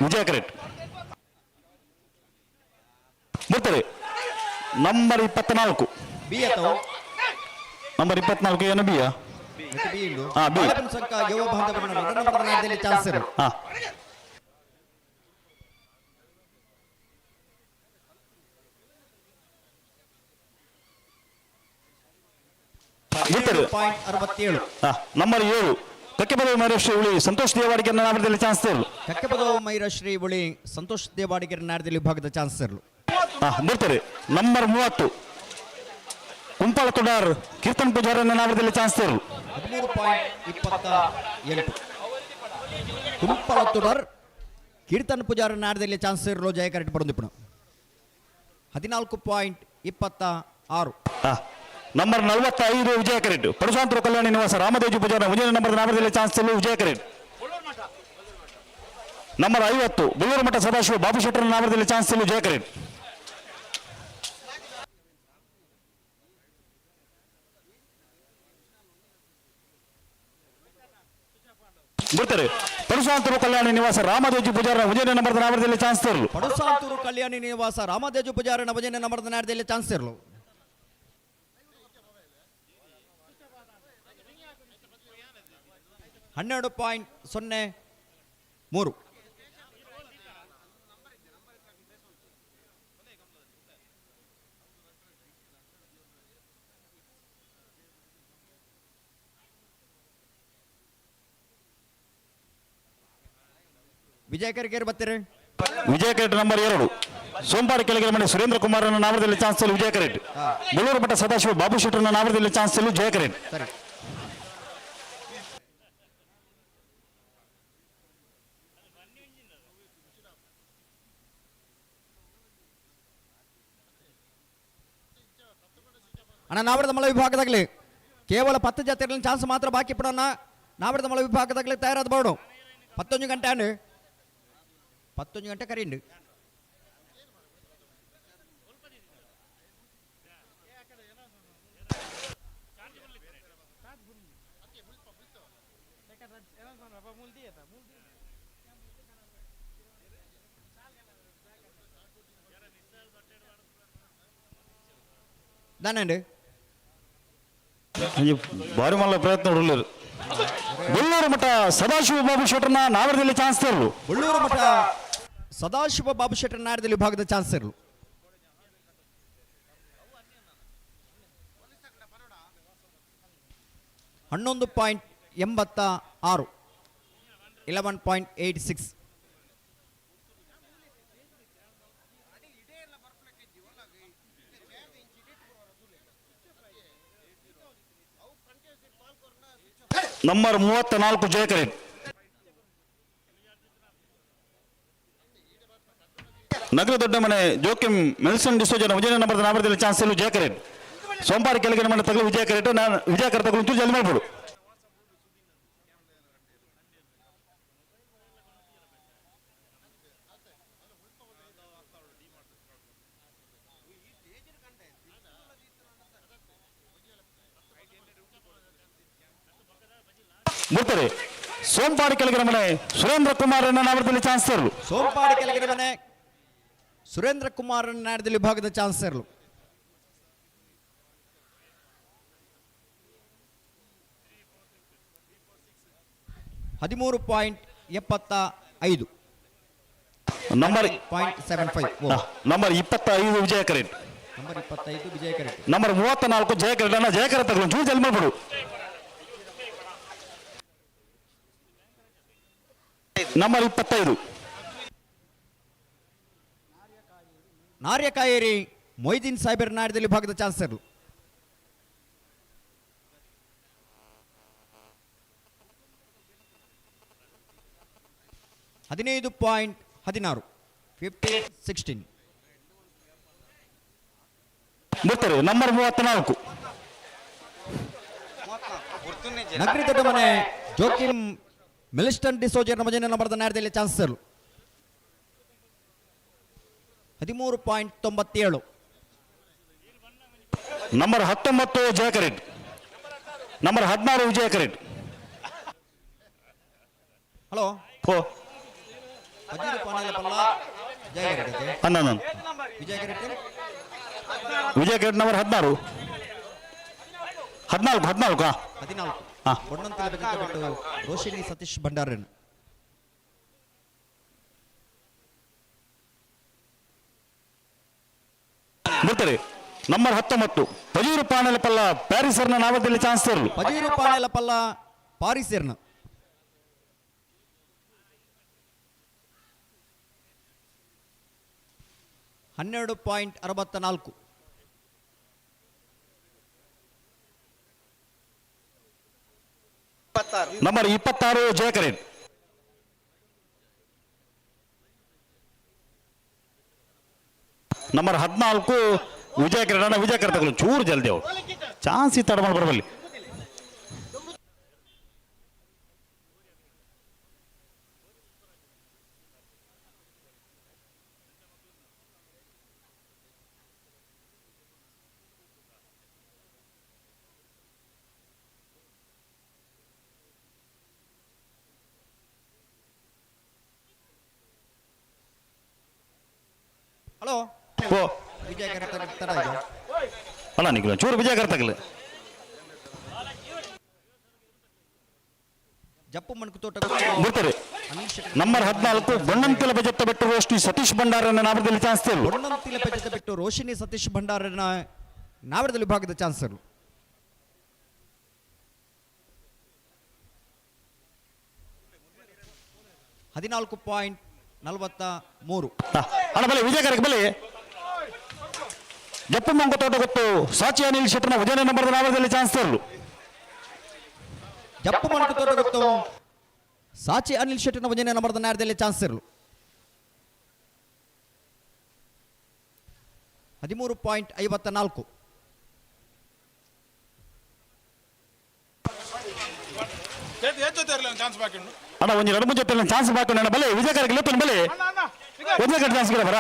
ವಿಜಯ ಕರೇಟ್. ಬರ್ತಾರೆ. ನಂಬರ್ 24 ಬಿ ಅಥವಾ ನಂಬರ್ 24 ಏನು ಬಿಯಾ? ಹಾ, ಬಿ. ಹಾ. ಬರ್ತಾರೆ. 67. ಹಾ, ನಂಬರ್ 7 ಕಕ್ಕೆಬದವು ಮೈರಶ್ರೀ ಉಳಿ ಸಂತೋಷ್ ದೇವಾಡಿಗೆ ನಾಮದಲ್ಲಿ ಚಾನ್ಸ್ ಇರಲು. ಕಕ್ಕೆಬದವು ಮೈರಶ್ರೀ ಉಳಿ ಸಂತೋಷ್ ದೇವಾಡಿಗರ ನಾಡದಲ್ಲಿ ವಿಭಾಗದ ಚಾನ್ಸ್ ಇರಲು. ಹಾ, ಬರ್ತಾರೆ. ನಂಬರ್ 30 ಕುಂಪಾಲ ತುಡಾರ್ ಕೀರ್ತನ್ ಪೂಜಾರನ್ನ ನಾಮದಲ್ಲಿ ಚಾನ್ಸ್ ಇರಲು. 13.28. ಕುಂಪಾಲ ತುಡಾರ್ ಕೀರ್ತನ್ ಪೂಜಾರ ನಾಡದಲ್ಲಿ ಚಾನ್ಸ್ ಇರಲು ಜಯ ಕರೆಕ್ಟ್ ಬರಂದಿಪ್ಪಣ. 14.26. ಹಾ, ನಂಬರ್ 45 ವಿಜಯ ಕರೆಕ್ಟ್. ಪರಶಾಂತರ ಕಲ್ಯಾಣಿ ನಿವಾಸ ರಾಮದೇಜಿ ಪೂಜಾರ ವಿಜಯ ನಂಬರ್ ನಾಮದಲ್ಲಿ ಚಾನ್ಸ್ ಇರಲು ವಿಜಯ ಕರೆಕ್ಟ್. ನಂಬರ್ 50 ಬುಳ್ಳೂರು ಮಠ ಸದಾಶಿವ ಬಾಬು ಶೆಟ್ಟರ್ ನಾಮದಲ್ಲಿ ಚಾನ್ಸ್ ಇರಲು ಜಯ ಕರೆಕ್ಟ್. ಬರ್ತಾರೆ. ಪಡುಸಾಂತೂರು ಕಲ್ಯಾಣಿ ನಿವಾಸ ರಾಮದೇಜಿ ಪೂಜಾರ ವಿಜಯ ನಂಬರ್ ನಾಮದಲ್ಲಿ ಚಾನ್ಸ್ ತರಲು. ಪಡುಸಾಂತೂರು ಕಲ್ಯಾಣಿ ನಿವಾಸ ರಾಮದೇಜು ಪೂಜಾರ ಭಜನೆ ನಂಬರ್ ನಾಡದಲ್ಲಿ ಚಾನ್ಸ್ ಇರಲು. 12.03. ವಿಜಯ ಕರ್ಗೇರ್ ಬರ್ತೀರಿ. ವಿಜಯ ಕರೆಟ್ ನಂಬರ್ 2 ಸೋಮವಾರ ಕೆಳಗಿನ ಮನೆ ಸುರೇಂದ್ರ ಕುಮಾರ್ ನಾಮದಲ್ಲಿ ಚಾನ್ಸ್ ತರಲು ವಿಜಯ ಕರೆಟ್. ಬಳ್ಳೂರು ಮಠ ಸದಾಶಿವ ಬಾಬು ಶೆಟ್ಟರ್ನ ನಾಮದಲ್ಲಿ ಚಾನ್ಸ್ ತರಲು ಜಯ ಕರೆಟ್. ಸರಿ. ಅಣ್ಣ ನಾವರದ ಮಲ ವಿಭಾಗದಾಗಲಿ ಕೇವಲ 10 ಜಾತ್ರೆಗಳಲ್ಲಿ ಚಾನ್ಸ್ ಮಾತ್ರ ಬಾಕಿ ಪಡೋಣ. ನಾವರದ ಮಲ ವಿಭಾಗದಾಗಲಿ ತಯಾರಾದ ಬೋರ್ಡು 11 ಗಂಟೆ ಅಣ್ಣ 11 ಗಂಟೆ ಕರೀಂಡು. ದಾనండి ಭಾರಿ ಮಲ್ಲ ಪ್ರಯತ್ನ ಉಳ್ಳೂರು ಬಳ್ಳೂರು ಮಠ ಸದಾಶಿವ ಬಾಬು ಶೆಟ್ಟರ್ನ ನಾವರದಲ್ಲಿ ಚಾನ್ಸ್ ತರಲು. ಬಳ್ಳೂರು ಮಠ ಸದಾಶಿವ ಬಾಬು ಶೆಟ್ಟರ್ ನಾಡದಲ್ಲಿ ವಿಭಾಗದ ಚಾನ್ಸ್ ಇರಲು. 11.86 11.86. ನಂಬರ್ 34 ಜಯಕರೇಟ್. ನಗರ ದೊಡ್ಡ ಮನೆ ಜೋಕಿಂ ಮೆಲ್ಸನ್ ಡಿಸೋಜನ ವಿಜಯ ನಂಬರ್ ನಾಮದಲ್ಲಿ ಚಾನ್ಸ್ ಇಲ್ಲ ಜಯಕರೇಟ್. ಸೋಮವಾರ ಕೆಳಗಿನ ಮನೆ ತಗಲು ವಿಜಯ ಕರೇಟ್. ನಾನು ವಿಜಯ ಕರೆ ತಗಲು ಒಂಚೂರು ಜಲ್ದಿ ಮಾಡ್ಬೋದು. ಬರ್ತಾರೆ ಸೋಂಪಾಡಿ ಕೆಳಗಿನ ಮನೆ ಸುರೇಂದ್ರ ಕುಮಾರ್ ನಾಮದಲ್ಲಿ ಚಾನ್ಸ್ ತರಲು. ಸೋಂಪಾಡಿ ಕೆಳಗಿನ ಮನೆ ಸುರೇಂದ್ರ ಕುಮಾರ್ ನಾಡದಲ್ಲಿ ವಿಭಾಗದ ಚಾನ್ಸ್ ಇರಲು. 13.75 ನಂಬರ್ 0.75. ನಂಬರ್ 25 ವಿಜಯ ಕರೇಟ್. ನಂಬರ್ 25 ವಿಜಯ ಕರೇಟ್. ನಂಬರ್ 34 ಜಯ ಕರೇಟ್. ಅಣ್ಣ ಜಯ ಕರೇಟ್ ತಗೊಳ್ಳಿ ಒಂಚೂರು ಜಲ್ದಿ ಮಾಡ್ಬಿಡು. ನಂಬರ್ 25 ನಾರ್ಯಕಾಯೇರಿ ಮೊಯ್ದೀನ್ ಸಾಹೇಬರ ನಾಡದಲ್ಲಿ ಭಾಗದ ಚಾನ್ಸರ್. 15.16 15.16. ಬರ್ತಾರೆ ನಂಬರ್ 34 ನಗರಿ ದೊಡ್ಡ ಮನೆ ಜೋಕಿಂ ಮಿಲಿಸ್ಟನ್ ಡಿಸೋಜರ್ ನಮಜನ ನಂಬರ್ದ ನಾಡದಲ್ಲಿ ಚಾನ್ಸರ್. 13.97. ನಂಬರ್ 19 ಜಯಕರೇಟ್. ನಂಬರ್ 16 ವಿಜಯಕರೇಟ್. ಹಲೋ ಹೋ ಹನ್ನೊಂದು ವಿಜಯಕರೇಟ್ ನಂಬರ್ 16 14 14. 14 ಹೊನ್ನಂತಿಲ ರೋಶಿನಿ ಸತೀಶ್ ಭಂಡಾರನ್. ಬರ್ತಾರೆ ನಂಬರ್ 19 ಪಜೀರು ಪಾಣೆಲಪಲ್ಲ ಪ್ಯಾರಿಸರ್ನ ನಾಮದಲ್ಲಿ ಚಾನ್ಸ್ ತರಲು. ಪಜೀರು ಪಾಣೆಲಪಲ್ಲ ಪಾರಿಸರ್ನ. 12.64. ನಂಬರ್ 26 ಜಯಕರೇಟ್. ನಂಬರ್ 14 ವಿಜಯ ಕಿರಣ. ವಿಜಯ ಕರೆ ತಗೊಳ್ಳಿ ಚೂರು ಜಲ್ದಿ ಅವರು ಚಾನ್ಸ್ ಈ ತಡ ಮಾಡಿ ಬರಬಲ್ಲಿ. ಹಲೋ ಓ ವಿಜಯ ಕರೆತ ಅಲ್ಲ ನಿಖಿಲ ಚೂರು ವಿಜಯ ಕರ್ತಗಲು ಜಪ್ಪು ಮಣಕುತೋಟ ಬರ್ತಾರೆ. ನಂಬರ್ 14 ಬೊಣ್ಣಂತಿಲ ಬಜೆತ್ತ ಬೆಟ್ಟು ರೋಶ್ನಿ ಸತೀಶ್ ಭಂಡಾರನ ನಾಮದಲ್ಲಿ ಚಾನ್ಸ್ ತೇರು. ಬೊಣ್ಣಂತಿಲ ಬಜೆತ್ತ ಬೆಟ್ಟು ರೋಶಿನಿ ಸತೀಶ್ ಭಂಡಾರನ ನಾವರದಲ್ಲಿ ವಿಭಾಗದ ಚಾನ್ಸರ್. ಹದಿನಾಲ್ಕು ಪಾಯಿಂಟ್ ನಲವತ್ತ ಮೂರು. ಅಣ್ಣ ಬಲೆ ವಿಜಯಕರಕ್ಕೆ ಬಲೆ ಜಪ್ಪು ಮಂಗ ತೋಟ ಗೊತ್ತು ಸಾಚಿ ಅನಿಲ್ ಶೆಟ್ಟನ ವಜನ ನಂಬರ್ ನಾಮದಲ್ಲಿ ಚಾನ್ಸ್ ತೇರು. ಜಪ್ಪು ಮಂಗ ತೋಟ ಗೊತ್ತು ಸಾಚಿ ಅನಿಲ್ ಶೆಟ್ಟನ ವಜನ ನಂಬರ್ ನಾರದಲ್ಲಿ ಚಾನ್ಸ್ ಇರಲು. 13.54. ಅಣ್ಣ ಒಂದು ಎರಡು ಜೊತೆ ಚಾನ್ಸ್ ಬಾಕಿ ಅಣ್ಣ ಬಲೆ ವಿಜಯಕರಕ್ಕೆ ಲೇತನ ಬಲೆ ಒಂದೇ ಕಡೆ ಚಾನ್ಸ್ ಗಿಡ ಬರ.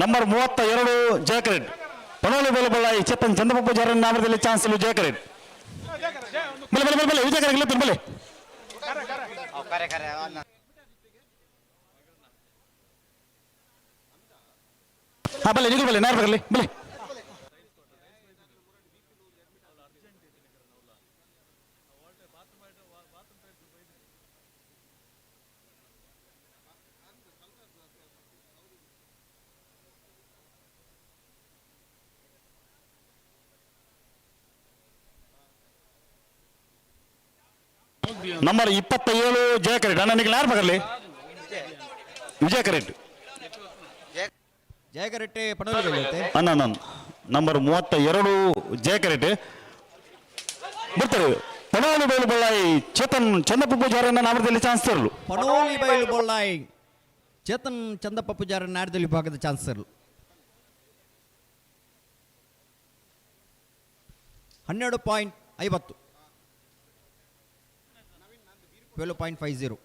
ನಂಬರ್ 32 ಜಯಕರೆಡ್ ಪಣೋಲಿ ಬೇಲೆ ಬಳ್ಳಾಯಿ ಚೇತನ್ ಚಂದ್ರಪ್ಪ ಪೂಜಾರಿ ನಾಮದಲ್ಲಿ ಚಾನ್ಸ್ ಇಲ್ಲ ಜಯಕರೆಡ್ ಬಲೆ ಬಲೆ ಬಲೆ ಬಲೆ ವಿಜಯಕರಕ್ಕೆ ಲೇತನ ಬಲೆ. ಹಾ ಬಲೆ ನೀವು ಬಲೆ ನಾರ್ ಬರಲಿ ಬಲೆ. ನಂಬರ್ 27 ಜಯಕರೆಡ್ ಅಣ್ಣ ನಿಖಿಲ್ ಯಾರು ಬರಲಿ ವಿಜಯ ಕರೆಟ್ ಜಯಕರೆಟ್ಟೆ ಪಣೋಲಿ ಅಣ್ಣ ನಾನು ನಂಬರ್ 32 ಜಯಕರೆಟ್ ಬರ್ತಾರೆ. ಪಣೋಲಿ ಬೈಲು ಬಳ್ಳಾಯಿ ಚೇತನ್ ಚಂದಪ್ಪ ಪೂಜಾರನ್ನ ನಾಮದಲ್ಲಿ ಚಾನ್ಸ್ ತರಲು. ಪಣೋಲಿ ಬೈಲು ಬಳ್ಳಾಯಿ ಚೇತನ್ ಚಂದಪ್ಪ ಪೂಜಾರ ನಾಡದಲ್ಲಿ ವಿಭಾಗದ ಚಾನ್ಸರ್. 12.50. 12.50.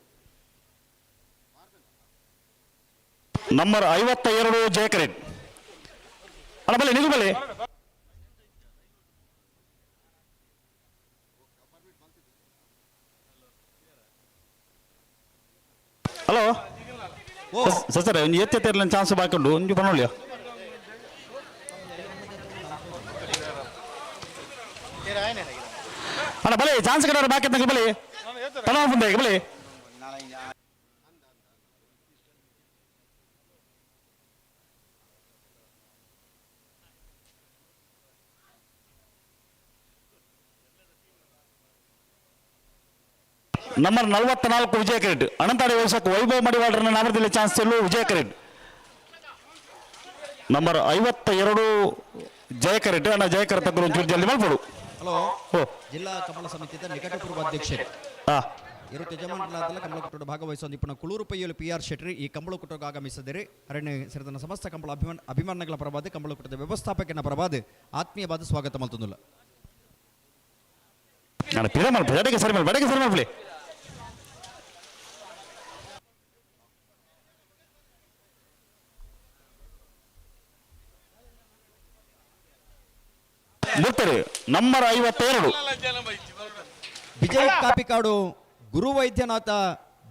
ನಂಬರ್ 52 ಜಯಕರೆಡ್ ಅಣ್ಣ ಬಲೆ ನೀವು ಬಲೆ. ಹಲೋ ಸರ್ ಒಂದು ಎತ್ತೆತ್ತಿರಲಿಲ್ಲ ಚಾನ್ಸ್ ಬಾಕೊಂಡು ಒಂದು ಪಣೋಳಿಯ ಅಣ್ಣ ಬಲೆ ಚಾನ್ಸ್ ಕಡೆ ಬಾಕಿ ಅಂತ ಬಲೆ ಪಣ ಮುಂದೆ ಬಲೆ. ನಂಬರ್ 44 ವಿಜಯ ಕರೆಡ್ ಅನಂತಾಡಿ ವಯಸ್ಸಕ್ಕೆ ವೈಭವ್ ಮಡಿವಾಳರನ್ನ ನಾಮದಲ್ಲಿ ಚಾನ್ಸ್ ಚೆಲ್ಲು ವಿಜಯ ಕರೆಡ್. ನಂಬರ್ 52 ಜಯ ಕರೆಡ್ ಅಣ್ಣ ಜಯಕರ ತಗ್ಗರು ಒಂಚೂರು ಜಲ್ದಿ ಮಾಡ್ಬೋದು. ಹಲೋ ಜಿಲ್ಲಾ ಕಮಲ ಸಮಿತಿಯ ನಿಕಟಪೂರ್ವ ಅಧ್ಯಕ್ಷರು ಇರು ಯಜಮಾನರಾದಲ್ಲ ಕಂಬಳಕುಟ್ಟೋಡು ಭಾಗವಹಿಸುವ ನಿಪುಣ ಕುಳೂರು ಪೈಯಲು ಪಿ ಆರ್ ಶೆಟ್ಟಿ ಈ ಕಂಬಳಕುಟ್ಟೋಗ ಆಗಮಿಸಿದರೆ ಅರಣ್ಯ ಸೇರಿದ ಸಮಸ್ತ ಕಂಬಳ ಅಭಿಮಾನಗಳ ಪರವಾದ ಕಂಬಳಕುಟ್ಟದ ವ್ಯವಸ್ಥಾಪಕನ ಪರವಾದ ಆತ್ಮೀಯವಾದ ಸ್ವಾಗತ ಮಲ್ತೊಂದುಲ್ಲ. ನಾನು ಪಿರ ಮಲ್ಪ ಎಡಗೆ ಸರಿ ಮಲ್ಪ ಎಡಗೆ ಸರಿ ಮಲ್ಪಲಿ. ಬರ್ತಾರೆ ನಂಬರ್ 52 ವಿಜಯ್ ಕಾಪಿಕಾಡು ಗುರು ವೈದ್ಯನಾಥ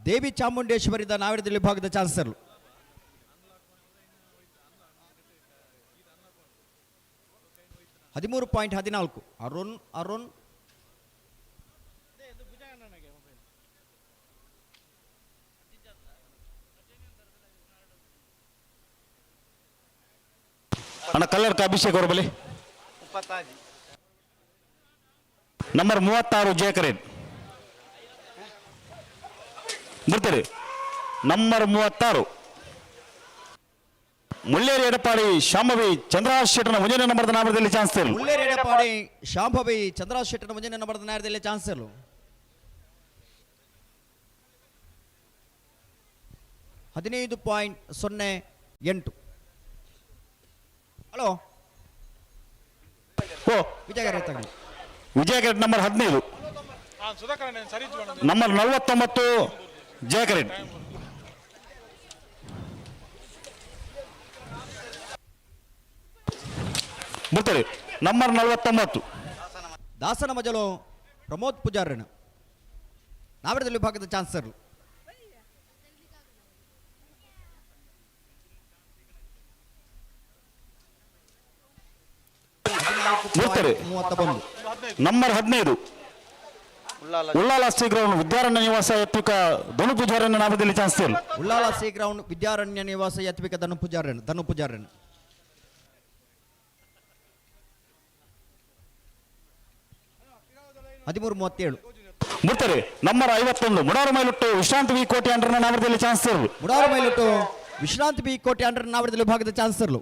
ದೇವಿ ಚಾಮುಂಡೇಶ್ವರಿದ ನಾವಿರದಲ್ಲಿ ವಿಭಾಗದ ಚಾನ್ಸಲರ್. 13.14 ಅರುಣ್ ಅರುಣ್ ಅಣ್ಣ ಕಲ್ಲರ್ಕ ಅಭಿಷೇಕ್ ಅವರ ಬಳಿ. ನಂಬರ್ 36 ಜಯಕರೇನ್ ಬರ್ತಾರೆ. ನಂಬರ್ 36 ಮುಳ್ಳೇರಿ ಎಡಪಾಡಿ ಶಾಂಭವಿ ಚಂದ್ರಶೇಖರನ ಮುಂಜಾನೆ ನಂಬರ್ದ ನಾಮದಲ್ಲಿ ಚಾನ್ಸ್ ತೇರು. ಮುಳ್ಳೇರಿ ಎಡಪಾಡಿ ಶಾಂಭವಿ ಚಂದ್ರಶೇಖರನ ಮುಂಜಾನೆ ನಂಬರ್ದ ನಾಮದಲ್ಲಿ ಚಾನ್ಸ್ ತೇರು. 15.08. ಹಲೋ ಓ ವಿಜಯಕರ ತಗಲಿ. ವಿಜಯಕರೆಡ್ ನಂಬರ್ 15 ನಂಬರ್ 49 ಜಯಕರೆಡ್. ಬರ್ತಾರೆ ನಂಬರ್ 49 ದಾಸನ ಮಜಲು ಪ್ರಮೋದ್ ಪೂಜಾರನ್. ನಾವರದಲ್ಲಿ ವಿಭಾಗದ ಚಾನ್ಸರ್ ಮೂರ್ತರೆ 31. ನಂಬರ್ 15 ಉಳ್ಳಾಲ ಸಿ ಗ್ರೌಂಡ್ ವಿದ್ಯಾರಣ್ಯ ನಿವಾಸ ಯತ್ವಿಕ ಧನು ಪೂಜಾರಣ್ಯ ನಾಮದಲ್ಲಿ ಚಾನ್ಸ್ ಉಳ್ಳಾಲ ಸಿ ಗ್ರೌಂಡ್ ವಿದ್ಯಾರಣ್ಯ ನಿವಾಸ ಯತ್ವಿಕ ಧನು ಪೂಜಾರಣ್ಯ ಧನು ಪೂಜಾರಣ್ಯ. 13:37. ಮೂರ್ತರೆ ನಂಬರ್ 51 ಮುಡಾರು ಮೈಲುಟ್ಟು ವಿಶ್ರಾಂತಿ ವಿ ಕೋಟಿ ಅಂಡ್ರನ ನಾಮದಲ್ಲಿ ಚಾನ್ಸ್ ಮುಡಾರು ಮೈಲುಟ್ಟು ವಿಶ್ರಾಂತಿ ಬಿ ಕೋಟಿ ಅಂಡ್ರನ ನಾಮದಲ್ಲಿ ವಿಭಾಗದ ಚಾನ್ಸರ್ಲು.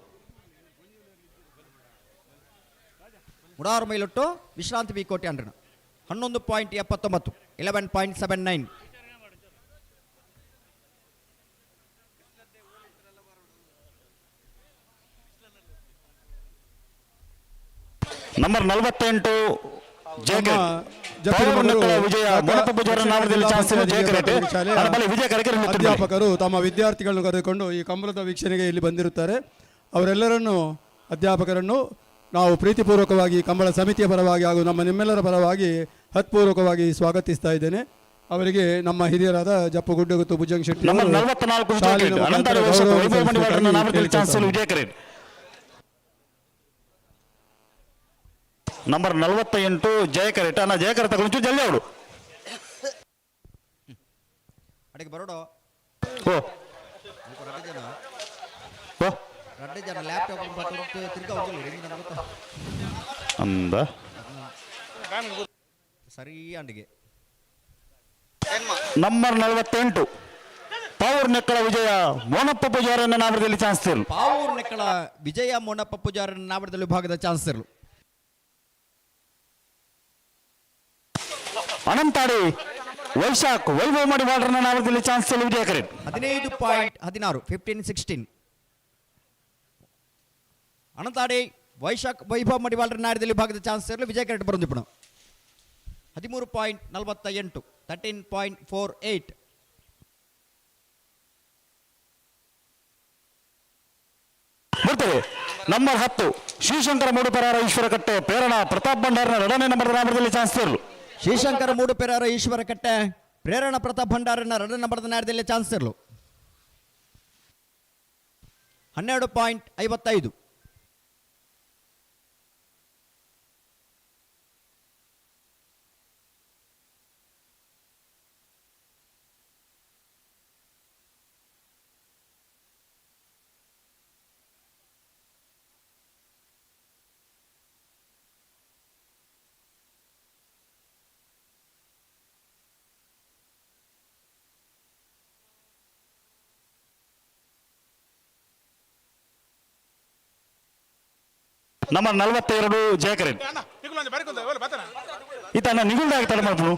ಮುಡಾರು ಮೈಲುಟ್ಟು ವಿಶ್ರಾಂತಿ ಬಿ ಕೋಟಿ ಅಂಡ್ರನ 11.79 11.79. ನಂಬರ್ 48 ಜಯಕರ್ ಅಧ್ಯಾಪಕರು ತಮ್ಮ ವಿದ್ಯಾರ್ಥಿಗಳನ್ನು ಕರೆದುಕೊಂಡು ಈ ಕಂಬಳದ ವೀಕ್ಷಣೆಗೆ ಇಲ್ಲಿ ಬಂದಿರುತ್ತಾರೆ. ಅವರೆಲ್ಲರನ್ನು ಅಧ್ಯಾಪಕರನ್ನು ನಾವು ಪ್ರೀತಿಪೂರ್ವಕವಾಗಿ ಕಂಬಳ ಸಮಿತಿಯ ಪರವಾಗಿ ಹಾಗೂ ನಮ್ಮ ನಿಮ್ಮೆಲ್ಲರ ಪರವಾಗಿ ಹತ್ಪೂರ್ವಕವಾಗಿ ಸ್ವಾಗತಿಸ್ತಾ ಇದ್ದೇನೆ. ಅವರಿಗೆ ನಮ್ಮ ಹಿರಿಯರಾದ ಜಪ್ಪು ಗುಡ್ಡಗುತ್ತು ಭುಜಂಗ್ ಶೆಟ್ಟಿ ನಂಬರ್ 48 ಜಯಕರ್ ಅಣ್ಣ ಜಯಕರ್ ತಗೊಂಡು ಜಲ್ದಿ ಅವರು ಅಡಿಗೆ ಬರೋಡು ಓ ಓ ರಡ್ಡು ಜನ ಲ್ಯಾಪ್ಟಾಪ್ ತಿರ್ಗಾ ಹೋಗಿಲ್ಲ ಅಂದ ಸರಿ ಅಂಡಿಗೆ. ನಂಬರ್ 48 ಪಾವೂರ್ ನೆಕ್ಕಳ ವಿಜಯ ಮೋನಪ್ಪ ಪೂಜಾರನ್ನ ನಾಮದಲ್ಲಿ ಚಾನ್ಸ್ ಪಾವೂರ್ ನೆಕ್ಕಳ ವಿಜಯ ಮೋನಪ್ಪ ಪೂಜಾರನ್ನ ನಾಮದಲ್ಲಿ ವಿಭಾಗದ ಚಾನ್ಸ್ ಅನಂತಾಡಿ ವೈಶಾಖ್ ವೈಭವ್ ಮಡಿವಾಳರನ್ನ ನಾಮದಲ್ಲಿ ಚಾನ್ಸ್ ವಿಜಯ ಕರೆ 15.16 15.16. ಅನಂತಾಡಿ ವೈಶಾಖ್ ವೈಭವ್ ಮಡಿವಾಳರ ನಾಡದಲ್ಲಿ ವಿಭಾಗದ ಚಾನ್ಸ್ ಇರಲು ವಿಜಯ ಕರೆಕ್ಟ್ ಬರಂದಿಪ್ಪಣ 13.48 13.48. ಬರ್ತದೆ ನಂಬರ್ 10 ಶ್ರೀಶಂಕರ ಮೂಡುಪೆರಾರ ಈಶ್ವರಕಟ್ಟೆ ಪ್ರೇರಣಾ ಪ್ರತಾಪ್ ಭಂಡಾರನ ಎರಡನೇ ನಂಬರ್ ನಾಮದಲ್ಲಿ ಚಾನ್ಸ್ ಇರಲು ಶ್ರೀಶಂಕರ ಮೂಡುಪೆರಾರ ಈಶ್ವರಕಟ್ಟೆ ಪ್ರೇರಣಾ ಪ್ರತಾಪ್ ಭಂಡಾರನ ಎರಡನೇ ನಂಬರ್ದ ನಾಡದಲ್ಲಿ ಚಾನ್ಸ್ ಇರಲು 12.55. ನಂಬರ್ 42 ಜಯಕರನ್ ಈತ ನಿಗುಲ್ದ ಆಗ್ತಾರೆ ಮಾಡ್ಬೋದು.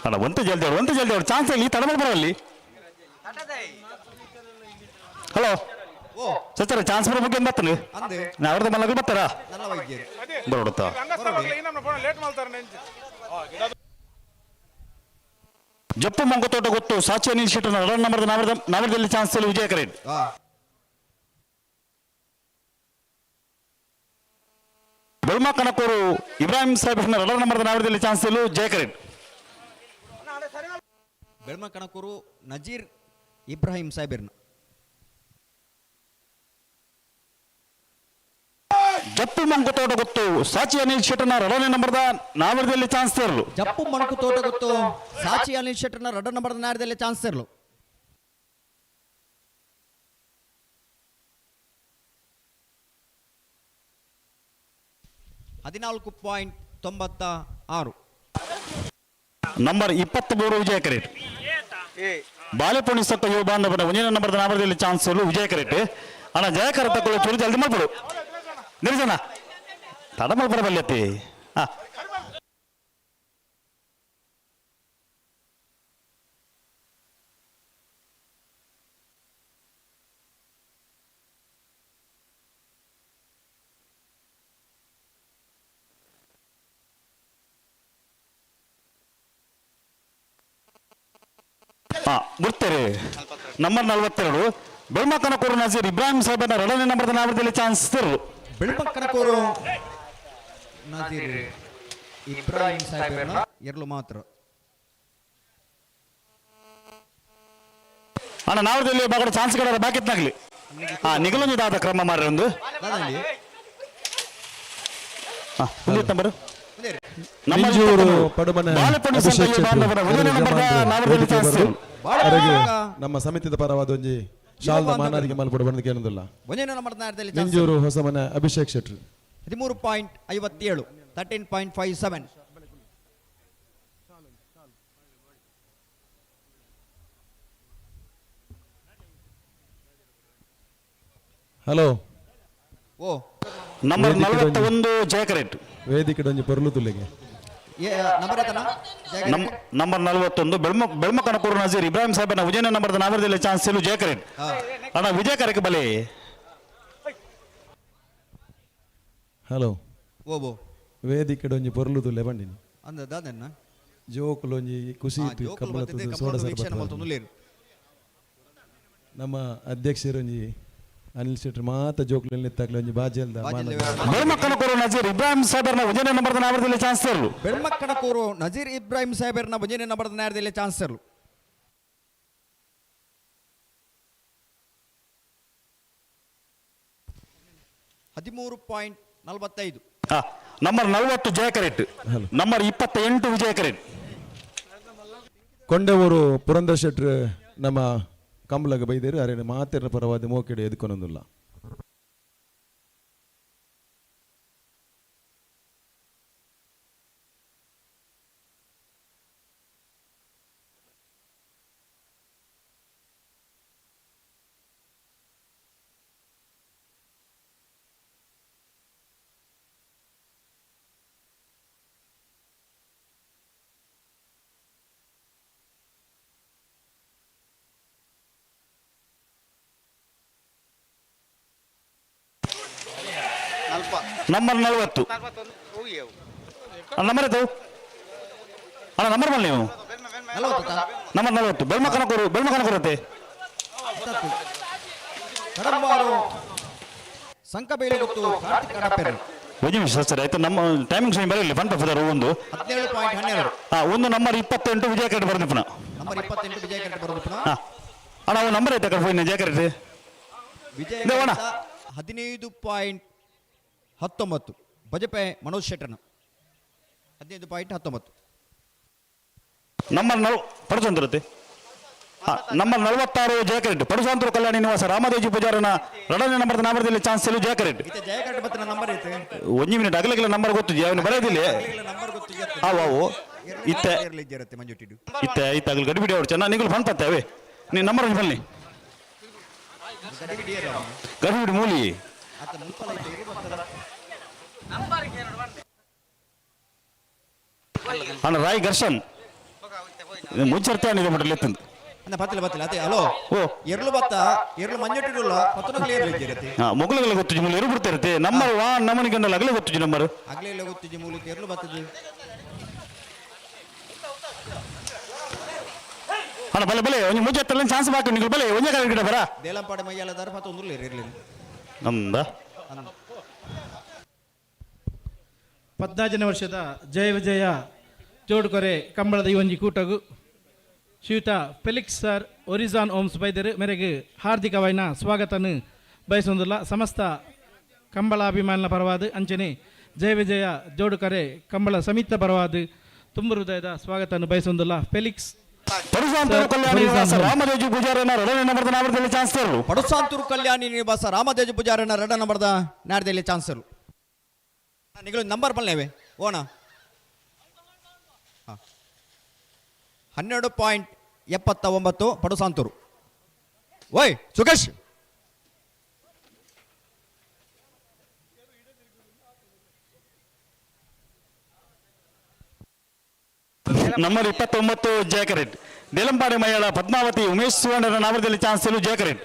ಅಲ್ಲ ಒಂತೆ ಜಲ್ದಿ ಅವರು ಒಂತೆ ಜಲ್ದಿ ಅವರು ಚಾನ್ಸ್ ಇಲ್ಲಿ ತಡ ಬರಲ್ಲಿ. ಹಲೋ ಸರ್ ಚಾನ್ಸ್ ಬರೋ ಬಗ್ಗೆ ಬರ್ತಾನೆ ಅವ್ರದ್ದು ಮಲಗು ಬರ್ತಾರಾ ಬರೋಡುತ್ತಾ? ಜಪ್ಪು ಮಂಗತೋಟ ಗೊತ್ತು ಸಾಚಿ ಅನಿಲ್ ಶೆಟ್ಟರ್ ಎರಡನೇ ನಂಬರ್ ನಾಮದಲ್ಲಿ ಚಾನ್ಸ್ ವಿಜಯ ಕರೇಟ್. ಬೆಳ್ಮ ಕನಕೂರು ಇಬ್ರಾಹಿಂ ಸಾಹೇಬ್ ಎರಡನೇ ನಂಬರ್ ನಾಮದಲ್ಲಿ ಚಾನ್ಸ್ ಜಯ ಕರೇಟ್. ಬೆಳ್ಮ ಕಣಕೂರು ನಜೀರ್ ಇಬ್ರಾಹಿಂ ಸಾಹೇಬರ್ನ. ಜಪ್ಪು ಮಂಕುತೋಟ ಗೊತ್ತು ಸಾಚಿ ಅನಿಲ್ ಶೆಟ್ಟರ್ನ ಎರಡನೇ ನಂಬರ್ದ ನಾಮದಲ್ಲಿ ಚಾನ್ಸ್ ಇರಲು. ಜಪ್ಪು ಮಂಕುತೋಟ ಗೊತ್ತು ಸಾಚಿ ಅನಿಲ್ ಶೆಟ್ಟರ್ನ ಎರಡನೇ ನಂಬರ್ದ ನಾಡದಲ್ಲಿ ಚಾನ್ಸ್ ಇರಲು. 14.96. ನಂಬರ್ 23 ವಿಜಯ ಕರೇಟ್. ಬಾಲೆಪುಣಿ ಸತ್ತ ಯುವ ಬಾಂಧವನ ಒಂದನೇ ನಂಬರ್ದ ನಾಮದಲ್ಲಿ ಚಾನ್ಸ್ ವಿಜಯ ಕರೇಟ್. ಅಣ್ಣ ಜಯಕರ ತಕೊಳ್ಳೋ ಚೂರು ಜಲ್ದಿ ಮಾಡ್ಬಿಡು ನಿರ್ಜನ ತಡ ಮಾಡ್ಬರ ಬಲ್ಯತಿ. ಹಾ ಬಿಡ್ತಾರೆ ನಂಬರ್ 42 ಬೆಳ್ಮಕ್ಕನಕೂರು ನಜೀರ್ ಇಬ್ರಾಹಿಂ ಸಾಹೇಬನ ಎರಡನೇ ನಂಬರ್ದ ನಾವರದಲ್ಲಿ ಚಾನ್ಸ್ ತಿರು. ಬೆಳ್ಮಕ್ಕನಕೂರು ನಜೀರ್ ಇಬ್ರಾಹಿಂ ಸಾಹೇಬನ ಎರಲು ಮಾತ್ರ. ಅಣ್ಣ ನಾವರದಲ್ಲಿ ಬಾಗಡ ಚಾನ್ಸ್ ಕಡೆ ಬಾಕಿತ್ನಾಗ್ಲಿ. ನಿಗಲೊಂದು ದಾದ ಕ್ರಮ ಮಾರ್ರೆ ಒಂದು. ನಂಬರ್ ಮಿಂಜೂರು ಪಡುಮನೆ ಅಭಿಷೇಕ್ ಶೆಟ್ಟಿ ನಮ್ಮ ಸಮಿತಿದ ಪರವಾದ ಒಂಜಿ ಶಾಲ್ದ ಮಾನಾದಿಗೆ ಮಲ್ಪಡು ಬಂದಕ್ಕೆ ಏನದಿಲ್ಲ. ಮಿಂಜೂರು ಹೊಸಮನೆ ಅಭಿಷೇಕ್ ಶೆಟ್ಟಿ 13.57 13.57. ಹಲೋ ಓ ನಂಬರ್ 41 ಜಯಕರೆಟ್ ವೇದಿಕೆ ಒಂಜಿ ಪೊರ್ಲು ತುಲ್ಲಿಗೆ ನಂಬರ್ 41 ಬೆಳ್ಮಕನಕೂರು ನಜೀರ್ ಇಬ್ರಾಹಿಂ ಸಾಹೇಬನ ವಿಜಯನ ನಂಬರ್ದ ನಾವರದಲ್ಲಿ ಚಾನ್ಸ್ ಇಲ್ಲು ಜಯಕರೆಟ್. ಅಣ್ಣ ವಿಜಯಕರಕ್ಕೆ ಬಲೆ. ಹಲೋ ಓಬೋ ವೇದಿಕೆ ಒಂಜಿ ಪೊರ್ಲು ತುಲ್ಲೆ ಬಂಡಿನಿ ಅಂದ ದಾದನ್ನ ಜೋಕುಲು ಒಂಜಿ ಖುಷಿ ಕಬ್ಬಳ ಸೋಡ ಸರ್ಬತ್. ನಮ್ಮ ಅಧ್ಯಕ್ಷರೊಂಜಿ ಅನಿಲ್ ಶೆಟ್ಟಿ ಮಾತ ಜೋಕ್ಲೆಲ್ಲಿ ನಿತ್ತಾಕ್ಲೆ ಒಂಜಿ ಬಾಜೆಲ್ದ ಬೆಳ್ಮಕ್ಕನಕೂರು ನಜೀರ್ ಇಬ್ರಾಹಿಂ ಸಾಹೇಬರ್ನ ವಿಜಯನ ನಂಬರ್ದ ನಾವರದಲ್ಲಿ ಚಾನ್ಸ್ ಇರಲು. ಬೆಳ್ಮಕ್ಕನಕೂರು ನಜೀರ್ ಇಬ್ರಾಹಿಂ ಸಾಹೇಬರ್ನ ವಿಜಯನ ನಂಬರ್ದ ನಾವರದಲ್ಲಿ ಚಾನ್ಸ್ ಇರಲು. 13.45. ನಂಬರ್ 40 ಜಯಕರೆಟ್, ನಂಬರ್ 28 ವಿಜಯಕರೆಟ್. ಕೊಂಡವೂರು ಪುರಂದರ್ ಶೆಟ್ರು ನಮ್ಮ ಕಂಬಳಗ ಬೈದೇರು ಅರೆ ಮಾತೆರ ಪರವಾದ ಮೋಕೆಡೆ ಎದುಕೊನೊಂದುಲ್ಲ. ನಂಬರ್ 40 ನಂಬರ್ ಆಯ್ತು ಅಣ್ಣ ನಂಬರ್ ಮಾಡಿ ನೀವು ನಂಬರ್ 40 ಬೆಳ್ಮಕನಕೂರು ಬೆಳ್ಮಕನಕೂರು ಅಂತೆ. ಒಂದು ನಿಮಿಷ ಸರ್ ಆಯ್ತು ನಮ್ಮ ಟೈಮಿಂಗ್ ಸಮಯ ಬರಲಿ ಫಂಟ್ ಫದರ್ ಒಂದು 17.12. ಒಂದು ನಂಬರ್ 28 ವಿಜಯ ಕರೆಕ್ಟ್ ಬರೋದು ಪುನಃ. ನಂಬರ್ 28 ವಿಜಯ ಕರೆಕ್ಟ್ ಬರೋದು ಪುನಃ. ಅಣ್ಣ ಒಂದು ನಂಬರ್ ಐತೆ ಕಡೆ ವಿಜಯ ಕರೆಕ್ಟ್ ವಿಜಯ 15.19 ಬಜಪೆ ಮನೋಜ್ ಶೆಟ್ಟರ್ನ 15.19. ನಂಬರ್ ಪಡಸಂತರತೆ ನಂಬರ್ 46 ಜಯಕರೆಡ್ಡಿ ಪಡಸಾಂತರು ಕಲ್ಯಾಣಿ ನಿವಾಸ ರಾಮದೇಜಿ ಪೂಜಾರನ ಎರಡನೇ ನಂಬರ್ ನಾಮದಲ್ಲಿ ಚಾನ್ಸ್ ಇಲ್ಲ ಜಯಕರೆಡ್ಡಿ. ಒಂದು ಮಿನಿಟ್ ಅಗಲಗಿಲ್ಲ ನಂಬರ್ ಗೊತ್ತಿದೆ ಅವನು ಬರೆಯೋದಿಲ್ಲ. ಅವು ಇತ್ತೆ ಇತ್ತೆ ಇತ್ತ ಅಗಲು ಗಡಿಬಿಡಿ ಅವ್ರು ಚೆನ್ನಾಗಿ ನಿಗಲು ಫೋನ್ ಪತ್ತೆ ನೀ ನಂಬರ್ ಬನ್ನಿ ಗಡಿಬಿಡಿ ಮೂಲಿ. ಅಣ್ಣ ರಾಯ್ ಘರ್ಷನ್ ಮುಂಚೆರ್ತಾನೆ ಮಟ್ಟಲ್ಲಿ ಎತ್ತಂದು ಬತ್ತಿಲ್ಲ ಬತ್ತಿಲ್ಲ ಅದೇ ಹಲೋ ಓ ಎರಲು ಬತ್ತ ಎರಲು ಮಂಜುಟ್ಟಿಡುಲ್ಲ ಪತ್ತನ ಇರುತ್ತೆ. ಮೊಗಲುಗಳ ಗೊತ್ತು ಮೂಲ ಎರು ಬಿಡ್ತಿರುತ್ತೆ ನಂಬರ್ ವಾ ನಮ್ಮನಿಗೆ ಗಂಡಲ್ಲ ಅಗಲೇ ಗೊತ್ತು ನಂಬರ್ ಅಗಲೇ ಇಲ್ಲ ಗೊತ್ತು ಮೂಲ ಎರಲು ಬತ್ತದು. ಅಣ್ಣ ಬಲೆ ಬಲೆ ಒಂದು ಮುಂಚೆ ಎತ್ತಲ್ಲ ಚಾನ್ಸ್ ಬಾಕಿ ನೀವು ಬಲೆ ಒಂದೇ ಕಾಲ ಗಿಡ ಬರ ದೇಲಂಪಾಡಿ ಮೈಯಲ್ಲ ದಾರ ಪತ್ತೊಂದು ಇರಲಿ ನಮ್ದ 14ನೇ ವರ್ಷದ ಜಯ ವಿಜಯ ಜೋಡುಕೊರೆ ಕಂಬಳದ ಈ ಒಂಜಿ ಕೂಟಗು ಶ್ರೀಯುತ ಫೆಲಿಕ್ಸ್ ಸರ್ ಒರಿಜಾನ್ ಓಮ್ಸ್ ಬೈದರು ಮೇರೆಗೆ ಹಾರ್ದಿಕವಾಯಿನ ಸ್ವಾಗತನು ಬಯಸೊಂದಿಲ್ಲ. ಸಮಸ್ತ ಕಂಬಳಾಭಿಮಾನಿನ ಪರವಾದ ಅಂಚನೆ ಜಯ ವಿಜಯ ಜೋಡುಕರೆ ಕಂಬಳ ಸಮಿತ ಪರವಾದ ತುಂಬ ಹೃದಯದ ಸ್ವಾಗತವನ್ನು ಬಯಸೊಂದಿಲ್ಲ. ಫೆಲಿಕ್ಸ್ ರಾಮದೇಜು ಪೂಜಾರನ ಎರಡನೇ ನಂಬರ್ದ ನಾಮದಲ್ಲಿ ಚಾನ್ಸರ್ ಪಡುಸಾಂತೂರು ಕಲ್ಯಾಣಿ ನಿವಾಸ ರಾಮದೇಜು ಪೂಜಾರನ ಎರಡನೇ ನಂಬರ್ದ ನಾಡದಲ್ಲಿ ಚಾನ್ಸರ್ ನಿಗಳು ನಂಬರ್ ಪಲ್ಲೇವೆ ಓಣ 12.79 ಪಡುಸಾಂತೂರು. ಓಯ್ ಸುಖೇಶ್ ನಂಬರ್ 29 ಜಯಕರೆಡ್ ದೇಲಂಪಾಡಿ ಮೈಯಾಳ ಪದ್ಮಾವತಿ ಉಮೇಶ್ ಸುವರ್ಣರ ನಾಮದಲ್ಲಿ ಚಾನ್ಸ್ ಜಯಕರೆಡ್.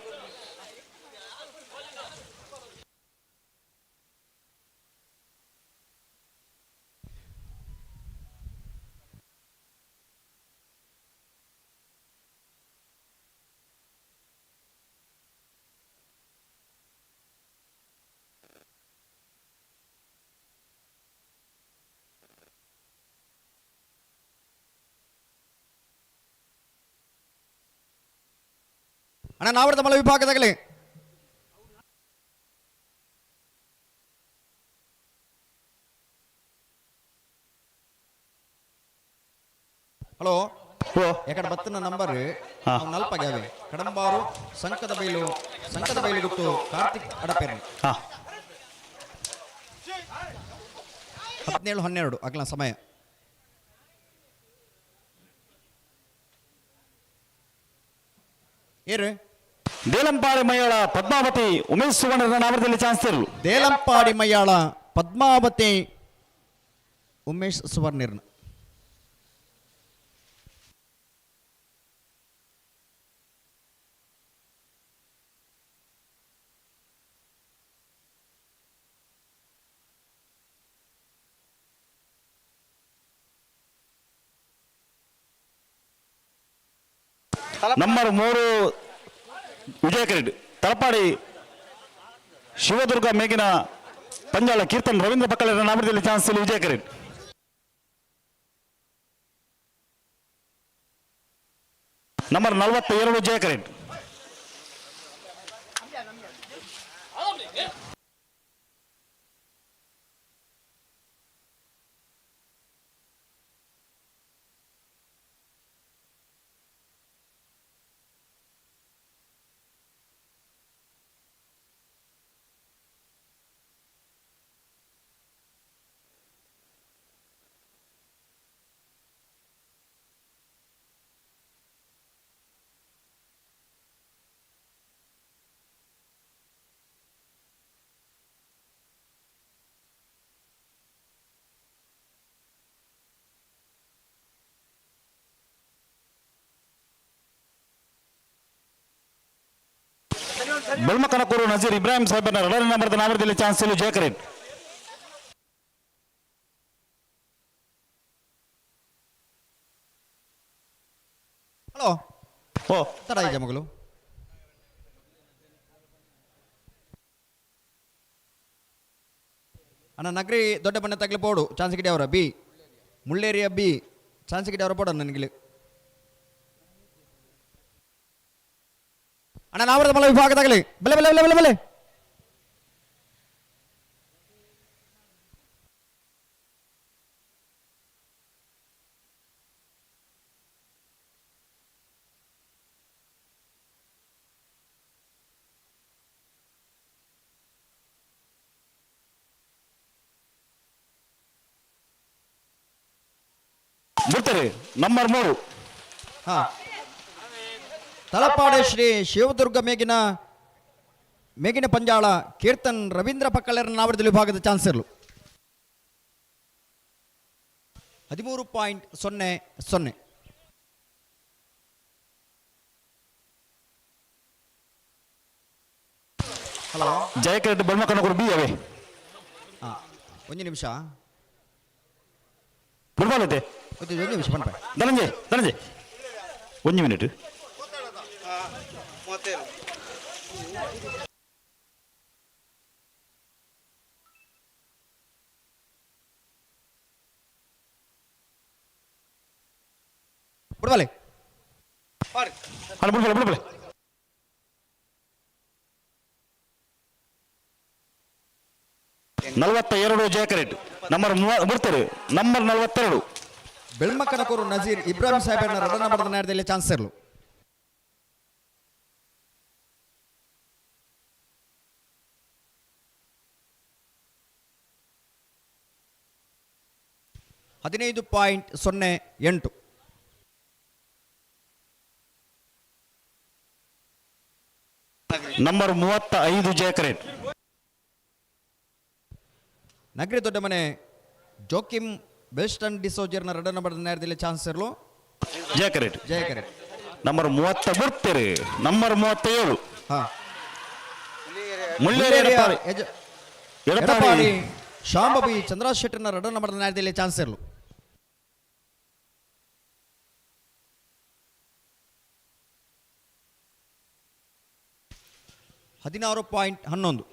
ಅಣ್ಣ ನಾವರದ ಮಲ ವಿಭಾಗದಾಗಲಿ ಹಲೋ ಎಕಡೆ ಬತ್ತಿನ ನಂಬರ್ ನಲ್ಪಗ್ಯಾವೆ ಕಡಂಬಾರು ಸಂಕದ ಬೈಲು ಸಂಕದ ಬೈಲು ಗೊತ್ತು ಕಾರ್ತಿಕ್ ಅಡಪೇರ್ನಿ 17:12 ಅಗ್ಲ ಸಮಯ. ಏರು ದೇಲಂಪಾಡಿ ಮೈಯಾಳ ಪದ್ಮಾವತಿ ಉಮೇಶ್ ಸುವರ್ಣರ ನಾಮದಲ್ಲಿ ಚಾನ್ಸ್ ಇರಲು. ದೇಲಂಪಾಡಿ ಮೈಯಾಳ ಪದ್ಮಾವತಿ ಉಮೇಶ್ ಸುವರ್ಣಿರ್ನ. ನಂಬರ್ 3 ವಿಜಯ ಕರೆಡ್ ತಲಪಾಡಿ ಶಿವದುರ್ಗ ಮೇಗಿನ ಪಂಜಾಳ ಕೀರ್ತನ್ ರವೀಂದ್ರ ಪಕ್ಕಲ ನಾಮದಲ್ಲಿ ಚಾನ್ಸ್ ವಿಜಯ ಕರೆಡ್. ನಂಬರ್ 42 ಜಯ ಕರೆಡ್. ಬೆಳ್ಮಕನಕೂರು ನಜೀರ್ ಇಬ್ರಾಹಿಂ ಸಾಹೇಬನ ಎರಡನೇ ನಂಬರ್ದ ನಾಮದಲ್ಲಿ ಚಾನ್ಸ್ ಜಯಕರೇಟ್. ಹಲೋ ಓ ತಡ ಇದೆ ಮಗಳು. ಅಣ್ಣ ನಗರಿ ದೊಡ್ಡ ಬಣ್ಣ ತಗ್ಲಿ ಬೋಡು ಚಾನ್ಸ್ ಗಿಡಿ ಅವರ ಬಿ ಮುಳ್ಳೇರಿಯ ಬಿ ಚಾನ್ಸ್ ಗಿಡಿ ಅವರ ಬೋಡು ನನಗೆ. ಅಣ್ಣ ನಾವರದ ಮಲ ವಿಭಾಗದಾಗಲಿ ಬೆಲೆ ಬೆಲೆ ಬೆಲೆ ಬೆಲೆ ಬೆಲೆ ಬಿಡ್ತಾರೆ. ನಂಬರ್ 3 ಹಾ ತಲಪಾಡೆ ಶ್ರೀ ಶಿವದುರ್ಗ ಮೇಗಿನ ಮೇಗಿನ ಪಂಜಾಳ ಕೀರ್ತನ್ ರವೀಂದ್ರ ಪಕ್ಕಳರ ನಾವರದಲ್ಲಿ ವಿಭಾಗದ ಚಾನ್ಸರ್ಲು 13.00. ಹಲೋ ಜಯಕರೆಡ್ಡಿ ಬೊಮ್ಮಕನಗೂರು ಬಿ ಅವೇ. ಒಂದು ನಿಮಿಷ ಬಿಡ್ಬಾಲತ್ತೆ. ಒಂದು ನಿಮಿಷ ಬನ್ಪ. ಧನಂಜಯ್ ಧನಂಜಯ್ ಒಂದು ಮಿನಿಟ್. ಬಿಡ್ಬಾಲೆ ಅಲ್ಲ ಬಿಡ್ಬಾಲೆ ಬಿಡ್ಬಾಲೆ. ನಲವತ್ತೆರಡು ಜಯಕರೆಡ್ ನಂಬರ್ ಬಿಡ್ತಾರೆ. ನಂಬರ್ 42 ಬೆಳ್ಮಕನಕೂರು ನಜೀರ್ ಇಬ್ರಾಹಿಂ ಸಾಹೇಬರನ್ನ ರಡನ ಬಡದ ನ್ಯಾಯದಲ್ಲಿ ಚಾನ್ಸರ್ಲು. 15.08. ನಂಬರ್ 35 ಜಯಕರೆಡ್. ನಗರಿ ದೊಡ್ಡಮನೆ ಜೋಕಿಮ್ ಬೆಲ್ಸ್ಟನ್ ಡಿಸೋಜರ್ನ ರಡನ ಬಡದ ನ್ಯಾಯದಲ್ಲಿ ಚಾನ್ಸರ್ಲು ಜಯಕರೆಡ್ ಜಯಕರೆಡ್. ನಂಬರ್ 33 ನಂಬರ್ 37 ಹಾ ಮುಳ್ಳೇರಿ ಎಡಪಾಡಿ ಶಾಂಬಬಿ ಚಂದ್ರಶೆಟ್ಟರ್ನ ರಡನ ಬಡದ ನ್ಯಾಯದಲ್ಲಿ ಚಾನ್ಸರ್ಲು. 16.11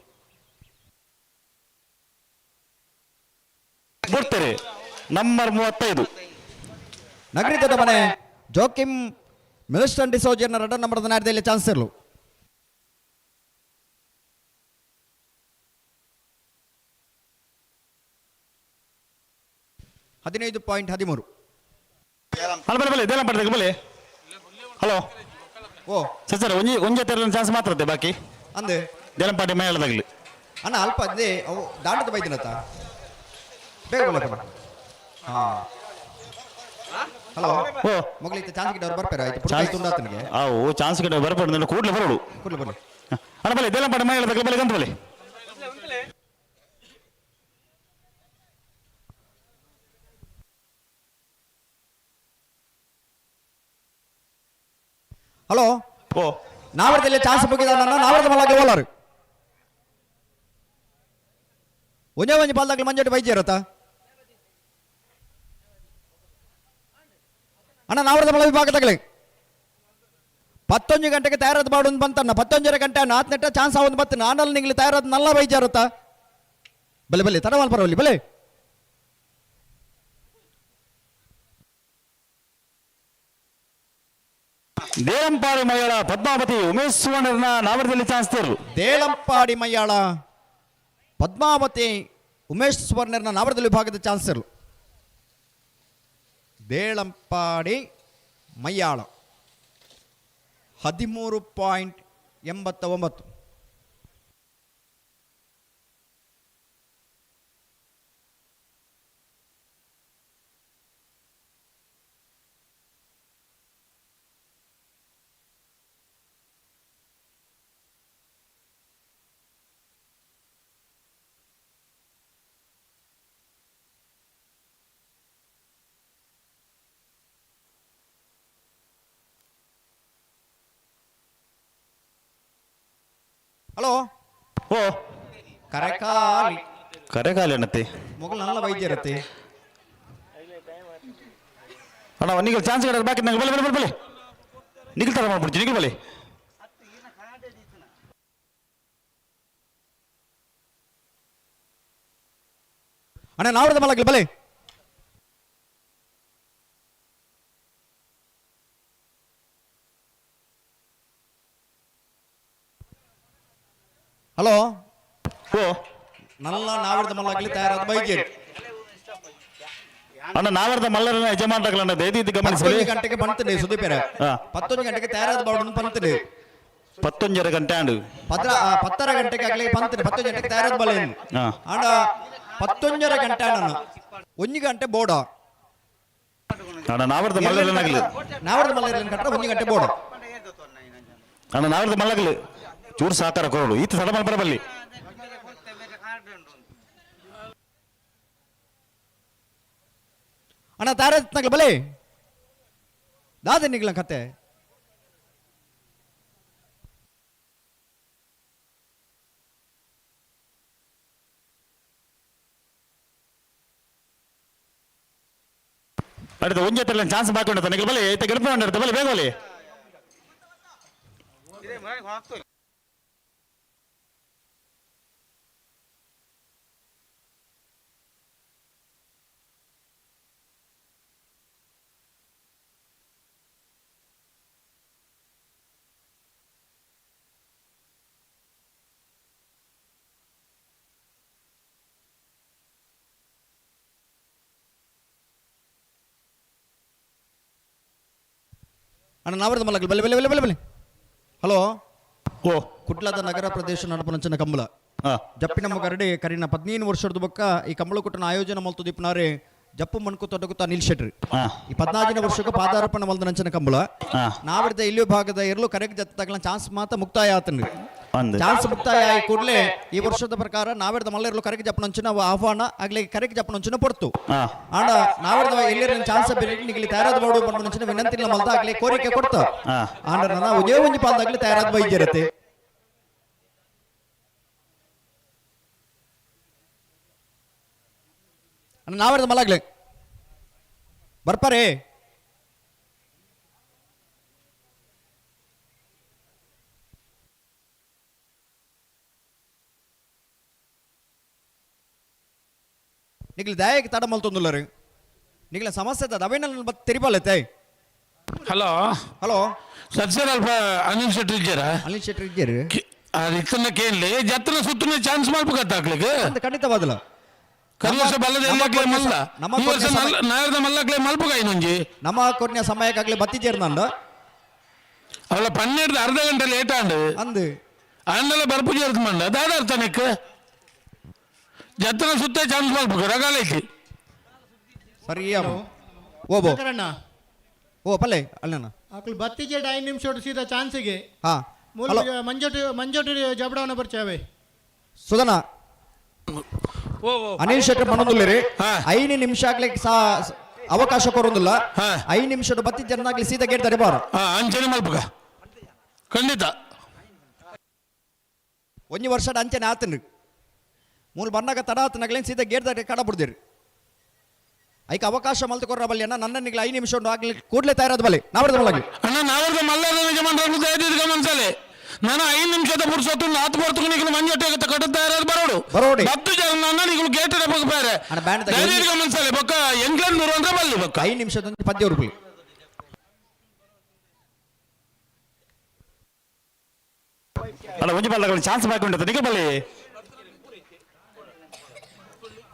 ಬಿಡ್ತಾರೆ. ನಂಬರ್ 35 ನಗರಿ ದೊಡ್ಡ ಮನೆ ಜೋಕಿಮ್ ಮಿಲ್ಸ್ಟನ್ ಡಿಸೋಜರ್ನ ರಡನ್ ನಂಬರ್ ನ್ಯಾಯದಲ್ಲಿ ಚಾನ್ಸರ್ಲು. 15.13. ಅಲ್ಲ ಬಲೆ ಬಲೆ ಇದೆಲ್ಲ ಪಡ್ದೆ ಬಲೆ. ಹಲೋ ಓ ಸರ್ ಸರ್ ಒಂಜಿ ಒಂಜೆ ತೆರಲಿನ ಚಾನ್ಸ್ ಮಾತ್ರ ಅತ್ತೆ ಬಾಕಿ ಅಂದೆ ದೇಲಂಪಾಡಿ ಮೇಳದಾಗಲಿ. ಅಣ್ಣ ಅಲ್ಪ ಅದೇ ಅವು ದಾಂಡದ ಬೈದಿನತ್ತ ಬೇಗ ಬಲೆ. ಹಾಂ ಹಲೋ ಓ ಮೊಗಲಿತ್ತ ಚಾನ್ಸ್ ಗಿಡ ಬರ್ಪಾರ ಆಯ್ತು ಪುಟ್ಟ ತುಂಡಾತನಿಗೆ. ಅವು ಚಾನ್ಸ್ ಗಿಡ ಬರ್ಪಡ ಕೂಡಲೇ ಬರೋಡು. ಕೂಡಲೇ ಬರಲಿ. ಅಣ್ಣ ಬಲೆ ದೇಲಂಪಾಡಿ ಮೇಳದಾಗಲಿ ಬಲೆ ಗಂತ ಬಲೆ. ಹಲೋ ಓ ನಾವರದಲ್ಲಿ ಚಾನ್ಸ್ ಮುಗಿದ ನನ್ನ ನಾವರದ ಮಲ್ಲಾಗೆ ಓಲಾರು ಒಂದೇ ಒಂಜಿ ಪಾಲ್ದಾಗ್ಲಿ ಮಂಜೋಟಿ ಬೈಜಿ ಇರತ್ತ ಅಣ್ಣ. ನಾವರದ ಮಲ್ಲ ವಿಭಾಗದಾಗಲಿ 11 ಗಂಟೆಗೆ ತಯಾರಾದ ಬಾಡು ಬಂತಣ್ಣ. 11.5 ಗಂಟೆ ನಾತ್ ನೆಟ್ಟ ಚಾನ್ಸ್ ಆವೊಂದು ಬತ್ತು ನಾನಲ್ಲಿ ನಿಂಗ್ಲಿ ತಯಾರಾದ ನಲ್ಲ ಬೈಜಿ ಇರತ್ತ. ಬಲೆ ಬಲೆ ತಡವಾಲ್ ಪರವಲ್ಲಿ ಬಲೆ. ದೇಲಂಪಾಡಿ ಮೈಯಾಳ ಪದ್ಮಾವತಿ ಉಮೇಶ್ ಸುವರ್ಣರನ್ನ ನಾವರದಲ್ಲಿ ಚಾನ್ಸ್ ತೇರು. ದೇಲಂಪಾಡಿ ಮೈಯಾಳ ಪದ್ಮಾವತಿ ಉಮೇಶ್ ಸುವರ್ಣರನ್ನ ನಾವರದಲ್ಲಿ ವಿಭಾಗದ ಚಾನ್ಸರ್. ದೇಲಂಪಾಡಿ ಮೈಯಾಳ 13.89. ಹಲೋ ಓ ಕರೆಕಾಲಿ ಕರೆಕಾಲಿ ಅಣ್ಣತ್ತೆ ಮೊಗಲ್ ನಲ್ಲ ವೈದ್ಯರತ್ತೆ ಅಣ್ಣ. ನಿಗಲ್ ಚಾನ್ಸ್ ಕಡೆ ಬಾಕಿ ನಂಗೆ ಬಲೆ ಬಲೆ ಬಲೆ ಬಲೆ ನಿಗಲ್ ತರ ಮಾಡ್ಬಿಡ್ತೀನಿ ನಿಗಲ್ ಬಲೆ. ಅಣ್ಣ ನಾವರದ ಮಲಗಲಿ ಬಲೆ. ಹಲೋ ಓ ನಲ್ಲ ನಾವರದ ಮಲ್ಲಾಗಲಿ ತಯಾರಾದ ಬೈಜೇರಿ ಅಣ್ಣ. ನಾವರದ ಮಲ್ಲರನ್ನ ಯಜಮಾನರಾಗಲಣ್ಣ ದಯದೀತಿ ಗಮನಿಸಲಿ. 11 ಗಂಟೆಗೆ ಬಂತದೆ ಸುದೀಪೇರ. 11 ಗಂಟೆಗೆ ತಯಾರಾದ ಬಾಡು ಬಂತದೆ. 11.5 ಗಂಟೆ ಅಂಡು 10 ಗಂಟೆಗೆ ಆಗಲಿ ಬಂತದೆ. 10 ಗಂಟೆಗೆ ತಯಾರಾದ ಬಲೆ ಅಣ್ಣ. 11.5 ಗಂಟೆ ಅಣ್ಣ 1 ಗಂಟೆ ಬೋಡ ಅಣ್ಣ. ನಾವರದ ಮಲ್ಲರನ್ನಾಗಲಿ ನಾವರದ ಮಲ್ಲರನ್ನ ಕಟ್ಟ 1 ಗಂಟೆ ಬೋಡ ಅಣ್ಣ. ನಾವರದ ಮಲ್ಲಗಲಿ ಚೂರು ಸಹಕಾರ ಕೊರಡು ಈತ ಸಡ ಬರಬಲ್ಲಿ. ಅಣ್ಣ ತಾರ ಬಲೆ ದಾದ ನಿಗ್ಲ ಕತೆ. அடுத்த ಒಂಜೆ ಚಾನ್ಸ್ ಬಾಕಿ ಉಂಟು ನಿಗಲ್ ಬಲೆ ಈತ ಗೆಲುಪು ಉಂಟು ಬಲೆ ಬೇಗ ಬಲೆ. ಅಣ್ಣ ನಾವರದ ಮಲ್ಲಗಲ್ ಬಲೆ ಬಲೆ ಬಲೆ ಬಲೆ ಬಲೆ. ಹಲೋ ಓ ಕುಟ್ಲದ ನಗರ ಪ್ರದೇಶ ನಡಪನಂಚಿನ ಕಂಬಳ ಜಪ್ಪಿನ ಗರಡಿ ಕರಿನ 15 ವರ್ಷದ ಬೊಕ್ಕ ಈ ಕಂಬಳ ಕುಟ್ಟನ ಆಯೋಜನೆ ಮಲ್ತು ದೀಪನಾರೆ ಜಪ್ಪು ಮಣ್ಕು ತೊಡಗುತ್ತ ಅನಿಲ್ ಶೆಟ್ರಿ. ಈ 14ನೇ ವರ್ಷಕ್ಕೆ ಪಾದಾರ್ಪಣೆ ಮಲ್ದ ನಂಚಿನ ಕಂಬಳ ನಾವರದ ಇಲ್ಲಿ ಭಾಗದ ಇರಲು ಕರೆಗೆ ಜತ್ತ ತಗಲ ಚಾನ್ಸ್ ಮಾತ ಮುಕ್ತಾಯ ಆತನ್ರಿ. ಚಾನ್ಸ್ ಮುಕ್ತಾಯ ಆಗಿ ಕೂಡಲೇ ಈ ವರ್ಷದ ಪ್ರಕಾರ ನಾವೆರದ ಮಲ್ಲೆರ್ಲು ಕರೆಗೆ ಜಪ್ಪನಂಚಿನ ಆಹ್ವಾನ ಆಗ್ಲಿ ಕರೆಗೆ ಜಪ್ಪನಂಚಿನ ಪೊರ್ತು ಆಂಡ ನಾವೆರದ ಎಲ್ಲಿರ ಚಾನ್ಸ್ ನಿಗಲಿ ತಯಾರಾದ ಬಾಡು ಬಂದ ವಿನಂತಿ ಮಲ್ದ ಆಗ್ಲಿ ಕೋರಿಕೆ ಕೊಡ್ತ ಆಂಡ ನನ್ನ ಉದೇ ಒಂಜಿ ಪಾಲ್ದಾಗ್ಲಿ ತಯಾರಾದ ಬೈಜಿರತ್ತೆ. ನಾವೆರದ ಮಲ್ಲಾಗ್ಲಿ ಬರ್ಪಾರೆ. ನಿಗ್ಲಿ ದಯಕ್ಕೆ ತಡ ಮಲ್ತೊಂದುಲ್ಲರು ನಿಗ್ಲ ಸಮಸ್ಯೆ ಅವೇನ ತೆರಿಬಾಲತ್ತೆ. ಹಲೋ ಹಲೋ ಸರ್ ಅಲ್ಪ ಅನಿಲ್ ಶೆಟ್ಟಿ ಇದ್ದೀರಾ? ಅನಿಲ್ ಶೆಟ್ಟಿ ಇದ್ದೀರಿ. ಅದು ಇತ್ತನ್ನ ಕೇಳಿ ಜತ್ತನ ಸುತ್ತನ ಚಾನ್ಸ್ ಮಾಡ್ಬೇಕತ್ತ ಹಾಕ್ಲಿಕ್ಕೆ ಖಂಡಿತವಾದಲ್ಲ. ಕರಿ ವರ್ಷ ಬಲ್ಲದ ಎಲ್ಲಕ್ಲೆ ಮಲ್ಲ. ಈ ವರ್ಷ ನಾಯರ್ದ ಮಲ್ಲಕ್ಲೆ ಮಲ್ಪುಗಾಯಿನೊಂಜಿ. ನಮ್ಮ ಕೊರ್ನ ಸಮಯಕ್ಕಾಗ್ಲಿ ಬತ್ತಿ ചേರ್ನಂಡ. ಅವಳ 12 ಅರ್ಧ ಗಂಟೆ ಲೇಟ್ ಆಂಡ್. ಅಂದು. ಅಂಡಲ ಬರ್ಪು ചേರ್ತು ಮಂಡ. ದಾದ ಅರ್ಥ ನೆಕ್. ಜತ್ತನ ಸುತ್ತ ಚಾನ್ಸ್ ಮಲ್ಪುಗ ರಗಾಲೈತಿ. ಸರಿಯಾ ಓಬೋ. ಓ ಪಲ್ಲೆ ಅಲ್ಲಣ್ಣ. ಅಕ್ಲು ಬತ್ತಿ ಜೇಡ್ 5 ನಿಮಿಷ ಸೀದಾ ಚಾನ್ಸಿಗೆ. ಹಾ. ಮೂಲ ಮಂಜೋಟಿ ಮಂಜೋಟಿ ಜಬಡವನ ಬರ್ಚಾವೆ. ಸುಧನ. ಅನಿಲ್ ಶೆಟ್ಟರ್ ಮನೊಂದುಲ್ಲೇರಿ 5 ನಿಮಿಷ ಆಗ್ಲಿಕ್ಕೆ ಅವಕಾಶ ಕೊರೊಂದಿಲ್ಲ. 5 ನಿಮಿಷದ ಬತ್ತಿ ಜನಾಗ್ಲಿ ಸೀದಾ ಗೇಟ್ ತಡೆ ಬಾರ. ಅಂಚನೆ ಮಲ್ಪುಗ ಖಂಡಿತ. ಒಂಜಿ ವರ್ಷದ ಅಂಚನೆ ಆತನು ಮೂಲ ಬನ್ನಾಗ ತಡ ಆತನಾಗ್ಲೇನು ಸೀದಾ ಗೇಟ್ ತಡೆ ಕಡ ಬಿಡ್ದಿರಿ. ಐಕ ಅವಕಾಶ ಮಲ್ತು ಕೊರ್ರ ಬಲ್ಲಿ ಅಣ್ಣ ನನ್ನ ನಿಗ್ಲ 5 ನಿಮಿಷ ಉಂಟು ಆಗ್ಲಿ ಕೂಡಲೇ ತಯಾರಾದ ಬಲ್ಲಿ ನಾವರ್ದ ಮಲ್ಲಾಗ್ಲಿ. ಅಣ್ಣ ನಾವರ್ದ ಮಲ್ಲದ ಗಮನಿಸಲೆ ನಾನು 5 ನಿಮಿಷದ ಪುರ್ಸೊತ್ತು ನಾತ್ ಬರ್ತಕು ನಿಗ್ಲು ಮಂಜೊಟ್ಟೆ ಕಟ್ಟು ತಯಾರಾದ ಬರೋಡು ಬರೋಡಿ 10 ಜನ ನನ್ನ ನಿಗ್ಲು ಗೇಟ್ ಡಬ್ಬಕ್ಕೆ ಬೇರೆ ಗಮನಿಸಲೆ ಬೊಕ್ಕ ಎಂಗ್ಲೆಂಡ್ ನೂರು ಅಂದ್ರೆ ಬಲ್ಲಿ ಬೊಕ್ಕ 5 ನಿಮಿಷದ ಪದ್ಯ ರೂಪಾಯಿ. ಅಲ್ಲ ಒಂಜಿ ಬಲ್ಲ ಚಾನ್ಸ್ ಬಾಕಿ ಉಂಟು ನಿಗ್ಲು ಬಲ್ಲಿ.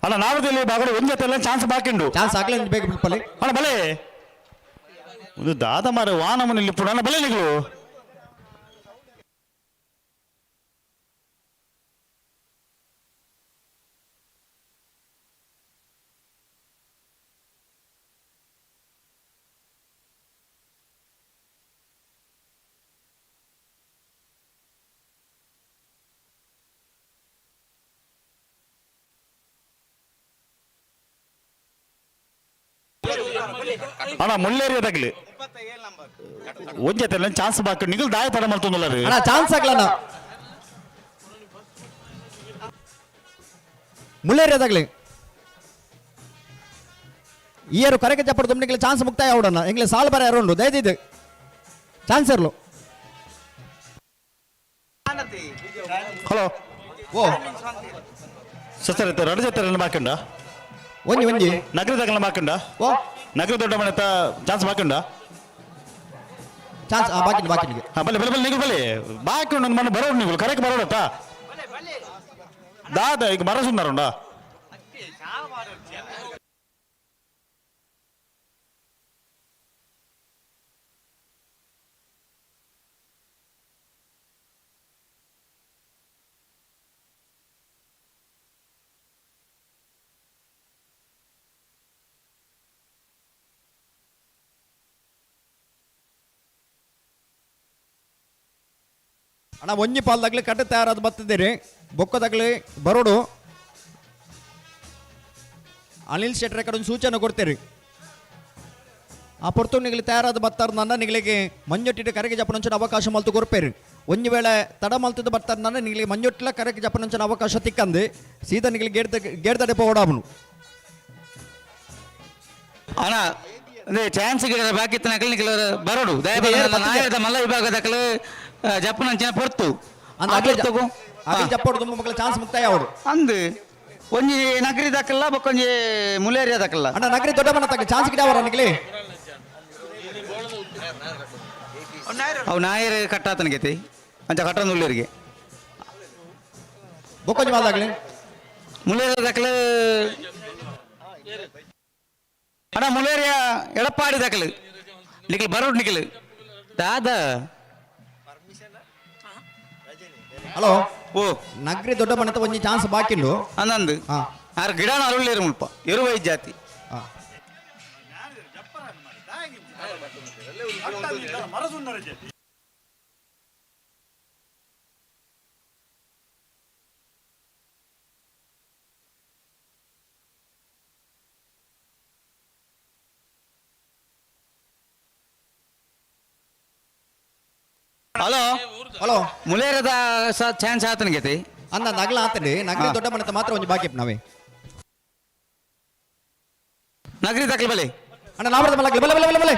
ಅಲ್ಲ ನಾವದಲ್ಲಿ ಬಾಗಡು ಒಂದ್ ಜೊತೆ ಎಲ್ಲ ಚಾನ್ಸ್ ಬಾಕಿ ಉಂಟು. ಚಾನ್ಸ್ ಆಗ್ಲೇ ಬೇಗ ಬಿಡ್ಪಲ್ಲಿ. ಅಣ್ಣ ಬಲೆ ಒಂದು ದಾದ ಮಾರ ವಾನಮನಲ್ಲಿ ಪುಡ ಅಣ್ಣ ಬಲೆ ನಿಗ್ಲು. ಅಣ್ಣ ಮುಳ್ಳೇರಿಯ ತಗಲಿ ಒಂಜೆ ಚಾನ್ಸ್ ಬಾಕಿ ನಿಗಲ್ ದಾಯ ತಡ ಮಲ್ತೊಂದುಲ್ಲ. ಅಣ್ಣ ಚಾನ್ಸ್ ಆಗ್ಲಣ್ಣ ಮುಳ್ಳೇರಿಯದಾಗ್ಲಿ ಇಯರು ಕರೆಗೆ ಚಪ್ಪಡು ದುಮ್ನಿಗ್ಲೆ ಚಾನ್ಸ್ ಮುಕ್ತಾಯ ಅವಡಣ್ಣ ಎಂಗ್ಲೆ ಸಾಲು ಬರ ಯಾರು ಉಂಡು ದಯದಿದ್ದು ಚಾನ್ಸ್ ಇರ್ಲು. ಹಲೋ ಓ ಸರ್ ಎರಡು ಜೊತೆ ಬಾಕಿ ಉಂಟಾ? ಒಂಜಿ ಒಂಜಿ ನಗರ ತಗಲ ಬಾಕಿ ಉಂಟಾ? ಓ ನಗರ ದೊಡ್ಡ ಮನೆ ಚಾನ್ಸ್ ಬಾಕಿ ಉಂಟಾ? ಚಾನ್ಸ್ ಬಾಕಿ ಬಾಕಿ. ಹಾ ಬಲೆ ಬಲೆ ಬಲೆ ನೀವು ಬಲೆ ಬಾಕಿ ಉಂಟು ಮನೆ ಬರೋಡು ನೀವು ಕರೆಕ್ಟ್ ಬರೋಡತ್ತಾ ದಾದ ಈಗ ಮರ ಸುಂದರ ಉಂಟಾ? ಅಣ್ಣ ಒಂಜಿ ಪಾಲ್ದಾಗ್ಲಿ ಕಟ್ಟೆ ತಯಾರಾದ ಬತ್ತಿದ್ದೀರಿ ಬೊಕ್ಕದಾಗ್ಲಿ ಬರೋಡು ಅನಿಲ್ ಶೆಟ್ಟರ್ ಕಡೆ ಒಂದು ಸೂಚನೆ ಕೊಡ್ತೀರಿ. ಆ ಪೊರ್ತು ನಿಗಲಿ ತಯಾರಾದ ಬತ್ತಾರ ನನ್ನ ನಿಗಳಿಗೆ ಮಂಜೊಟ್ಟಿಟ್ಟು ಕರೆಗೆ ಜಪ್ಪನಂಚಿನ ಅವಕಾಶ ಮಲ್ತು ಕೊರ್ಪೇರಿ. ಒಂಜಿ ವೇಳೆ ತಡ ಮಲ್ತದ ಬರ್ತಾರ ನನ್ನ ನಿಗಳಿಗೆ ಮಂಜೊಟ್ಟಿಲ ಕರೆಗೆ ಜಪ್ಪನಂಚಿನ ಅವಕಾಶ ತಿಕ್ಕಂದು ಸೀದಾ ನಿಗಲಿ ಗೇಟ್ ಗೇಟ್ ತಡೆ ಓಡಾಬನು. ಅಣ್ಣ ಅದೇ ಚಾನ್ಸ್ ಗಿಡ ಬಾಕಿ ಇತ್ತು ಬರೋಡು ದಯಮಾಡಿ ಮಲ್ಲ ವಿಭಾಗದಕ್ಕಲು ಜಪ್ಪನಂಚಿನ ಪೊರ್ತು ಜಪ್ಪೋಡು ತುಂಬ ಮಕ್ಕಳ ಚಾನ್ಸ್ ಮುಕ್ತಾಯ ಅವರು ಅಂದು ಒಂಜಿ ನಗರಿ ದಕ್ಕಲ್ಲ ಬೊಕ್ಕೊಂಜಿ ಮುಲೇರಿಯಾ ದಕ್ಕಲ್ಲ. ಅಣ್ಣ ನಗರಿ ದೊಡ್ಡ ಮನ ತಕ್ಕ ಚಾನ್ಸ್ ಗಿಡ ಅವರ ನಿಗಲಿ. ಅವು ನಾಯರ್ ಕಟ್ಟಾತನಗೈತಿ ಅಂಚ ಕಟ್ಟಂದು ಉಳ್ಳರಿಗೆ ಬೊಕ್ಕೊಂಜಿ ಮಾದಾಗ್ಲಿ ಮುಲೇರಿಯಾ ದಕ್ಕಲು ಅಣ್ಣ ಮುಲೇರಿಯಾ ಎಡಪ್ಪಾಡಿ ದಕ್ಕಲು ನಿಖಲ್ ಬರೋಡು ನಿಖಲ್ ದಾದ. ಹಲೋ ಓ ನಗರಿ ದೊಡ್ಡ ಮನೆತ ಒಂಜಿ ಚಾನ್ಸ್ ಬಾಕಿ ಉಂಡು. ಅಂದಂದು ಆರು ಗಿಡನ ಅರುಳ್ಳೇರು ಮುಲ್ಪ ಇರುವೈ ಜಾತಿ. ಹಲೋ ಹಲೋ ಮುಲೇರದ ಚಾನ್ಸ್ ಆತನಿಗೆ ಅಂದ ನಗಲ ಆತಂడి ನಗರಿ ದೊಡ್ಡ ಮನೆತ ಮಾತ್ರ ಒಂಜಿ ಬಾಕಿ ನಾವೇ ನಗರಿ ದಕ್ಕಲ ಬಲೆ ಅಣ್ಣ ನಾವರದ ಮಲ್ಲಗ್ಲಿ ಬಲೆ ಬಲೆ ಬಲೆ ಬಲೆ.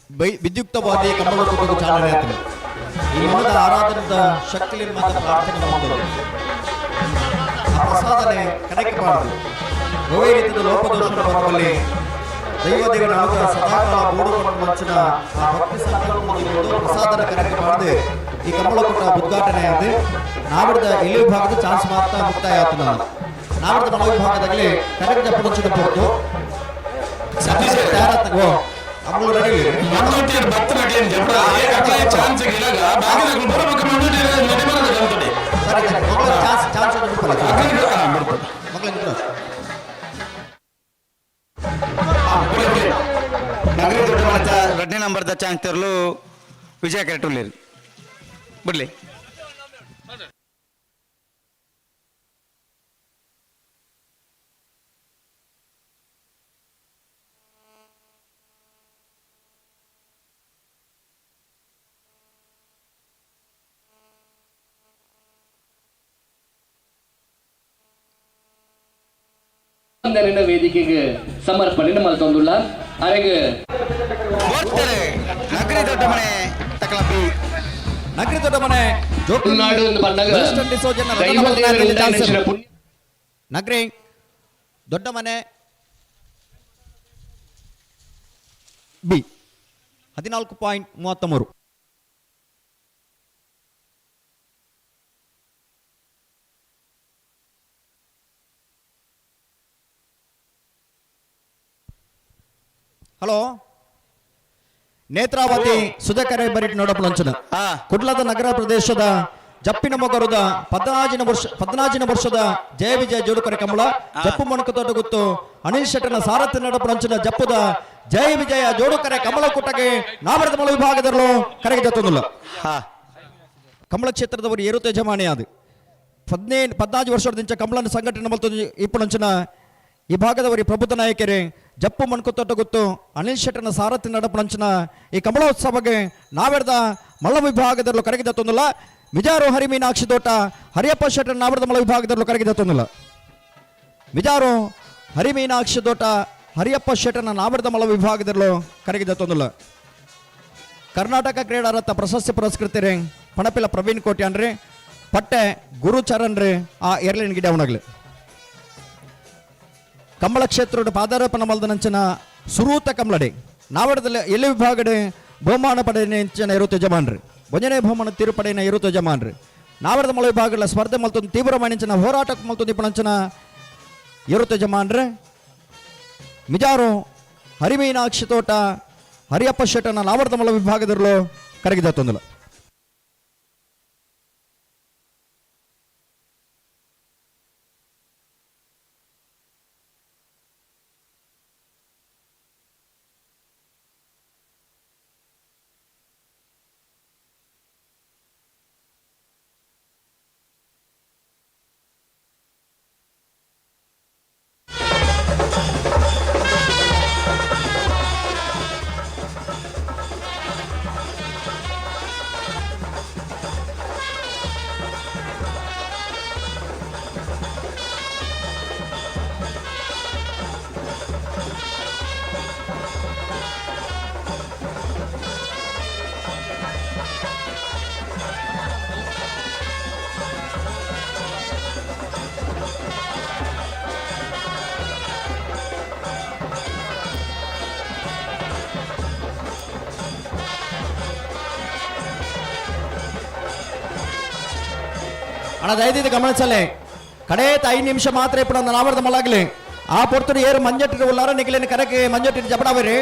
ವಿದ್ಯುಕ್ತವಾದಿ ಕಮಲಕೂಟದ ಚಾಲನೆ ಆತನು. ಈ ಮನದ ಆರಾಧನದ ಶಕ್ತಿಯಲ್ಲಿ ಮಾತ್ರ ಪ್ರಾರ್ಥನೆ ಮಾಡುತ್ತದೆ. ಆ ಪ್ರಸಾದನೆ ಕನಕ್ಕೆ ಬಾರದು. ಒವೇ ರೀತಿಯ ಲೋಪದೋಷದ ಬರಬಲ್ಲಿ ದೈವ ದೇವರ ಅನುಗ್ರಹ ಸದಾಕಾಲ ಬೋಡುಕೊಂಡು ಮಂಚಿನ ಆ ಭಕ್ತಿ ಸಂಕಲ್ಪ ಪ್ರಸಾದನ ಕನಕ್ಕೆ ಬಾರದೆ ಈ ಕಮಲಕೂಟ ಉದ್ಘಾಟನೆ ಆದ ನಾವಿಡದ ಎಲ್ಲಿ ವಿಭಾಗದ ಚಾನ್ಸ್ ಮಾತ್ರ ಮುಕ್ತಾಯ ಆಯ್ತು. ನಾನು ನಾವಿಡದ ಮನ ವಿಭಾಗದಲ್ಲಿ ಕನಕದ ಪುಡಚಿನ ಪೊರ್ತು ತಯಾರಾತಗೋ ನಗರಿ ದೊಡ್ಡ ಮನೆತ ಎರಡನೇ ನಂಬರ್ದ ಚಾನ್ಸ್ ತರಲು ವಿಜಯ ಕರೆಟುಲ್ಲೇರು ಬಿಡ್ಲಿ. ವೇದಿಕೆಗೆ ಸಮರ್ಪಣೆ ಮಲ್ತೊಂದುಲ್ಲ ಅರೆಗ್ ನಗರಿ ದೊಡ್ಡ ಮನೆ ತಕಲಪಿ ನಗರಿ ದೊಡ್ಡ ಮನೆ ತುಳುನಾಡು ಒಂದು ಪನ್ನಗ ದೈವ ದೇವರ ಉಂಡಾಯಿನ ಪುಣ್ಯ ನಗರಿ ದೊಡ್ಡ ಮನೆ ಬಿ 14.33. ಹಲೋ ನೇತ್ರಾವತಿ ಸುಧಾಕರ ಬರಿಟ್ ನೋಡಪ್ಲಂಚನ ಕುಡ್ಲದ ನಗರ ಪ್ರದೇಶದ ಜಪ್ಪಿನ ಮೊಗರುದ 14ನೇ ವರ್ಷದ ಜಯ ವಿಜಯ ಜೋಡುಕರೆ ಕಮಲ ಜಪ್ಪು ಮೊಣಕತೋಟ ಗುತ್ತು ಅನಿಲ್ ಶೆಟ್ಟನ ಸಾರಥಿ ನಡಪುಲಂಚನ ಜಪ್ಪುದ ಜಯ ವಿಜಯ ಜೋಡುಕರೆ ಕಮಲ ಕೂಟಕ್ಕೆ ನಾಮರದ ಮಲ ವಿಭಾಗದಲ್ಲೂ ಕರೆಗೆ ಜತ್ತೊಂದಿಲ್ಲ. ಕಮಲ ಕ್ಷೇತ್ರದವರು ಏರುತ ಯಜಮಾನಿ ಅದು 14 ವರ್ಷದಿಂದ ಕಮಲನ ಸಂಘಟನೆ ಮಲ್ತು ಇಪ್ಪುಲಂಚನ ಈ ಭಾಗದವರಿ ಪ್ರಬುದ್ಧ ನಾಯಕರೇ ಜಪ್ಪು ಮಣ್ಕೊತ್ತೊಟ್ಟ ಗೊತ್ತು ಅನಿಲ್ ಶೆಟ್ಟನ ಸಾರಥಿ ನಡಪುಲಂಚನ ಈ ಕಮಲೋತ್ಸವಕ್ಕೆ ನಾವೆರ್ದ ಮಲ್ಲ ವಿಭಾಗದಲ್ಲೂ ಕರೆಗೆ ತೊಂದಿಲ್ಲ. ಮಿಜಾರು ಹರಿಮೀನಾಕ್ಷಿ ತೋಟ ಹರಿಯಪ್ಪ ಶೆಟ್ಟನ ನಾವರದ ಮಲ್ಲ ವಿಭಾಗದಲ್ಲೂ ಕರೆಗೆ ತೊಂದಿಲ್ಲ. ಮಿಜಾರು ಹರಿಮೀನಾಕ್ಷಿ ತೋಟ ಹರಿಯಪ್ಪ ಶೆಟ್ಟನ ನಾವರದ ಮಲ್ಲ ವಿಭಾಗದಲ್ಲೂ ಕರೆಗೆ ತೊಂದಿಲ್ಲ. ಕರ್ನಾಟಕ ಕ್ರೀಡಾರತ್ನ ಪ್ರಶಸ್ತಿ ಪುರಸ್ಕೃತರೇ ಪಣಪಿಲ ಪ್ರವೀಣ್ ಕೋಟ್ಯಾನ್ರಿ ಪಟ್ಟೆ ಗುರುಚರಣ್ ರೀ ಆ ಏರ್ಲೈನ್ ಗಿಡ ಅವನಾಗ್ಲಿ ಕಮಲ ಕ್ಷೇತ್ರದ ಪಾದಾರೋಪಣ ಮಲ್ದನಂಚಿನ ಸುರೂತ ಕಮಲಡೆ ನಾವಡದಲ್ಲಿ ಎಲ್ಲಿ ವಿಭಾಗಡೆ ಬಹುಮಾನ ಪಡೆಯ ಇರುತ್ತೆ ಯಜಮಾನ್ರಿ ಭಜನೆ ಬಹುಮಾನ ತೀರ್ಪಡೆಯ ಇರುತ್ತೆ ಯಜಮಾನ್ರಿ ನಾವಡದ ಮಳ ವಿಭಾಗಗಳ ಸ್ಪರ್ಧೆ ಮಲ್ತೊಂದು ತೀವ್ರ ಮಣಿಂಚಿನ ಹೋರಾಟಕ್ಕೆ ಮಲ್ತೊಂದು ಇಪ್ಪಣಂಚಿನ ಇರುತ್ತೆ ಯಜಮಾನ್ರಿ ಮಿಜಾರು ಹರಿಮೀನಾಕ್ಷಿ ತೋಟ ಹರಿಯಪ್ಪ ಶೆಟ್ಟನ ನಾವಡದ ಮಳ ವಿಭಾಗದಲ್ಲೂ ಕರಗಿದ ತೊಂದಲ. ಅಣ್ಣ ದಯದಿದ್ದು ಗಮನಿಸಲೆ ಕಡೇತ 5 ನಿಮಿಷ ಮಾತ್ರ ఇప్పుడు ನಾವರ್ದ ಮಲಾಗ್ಲಿ ಆ ಪೊರ್ತುಡು ಏರು ಮಂಜಟ್ಟಿರು ಉಲ್ಲಾರ ನಿಖಿಲಿನ ಕರೆಗೆ ಮಂಜಟ್ಟಿರು ಜಪಡಾವರಿ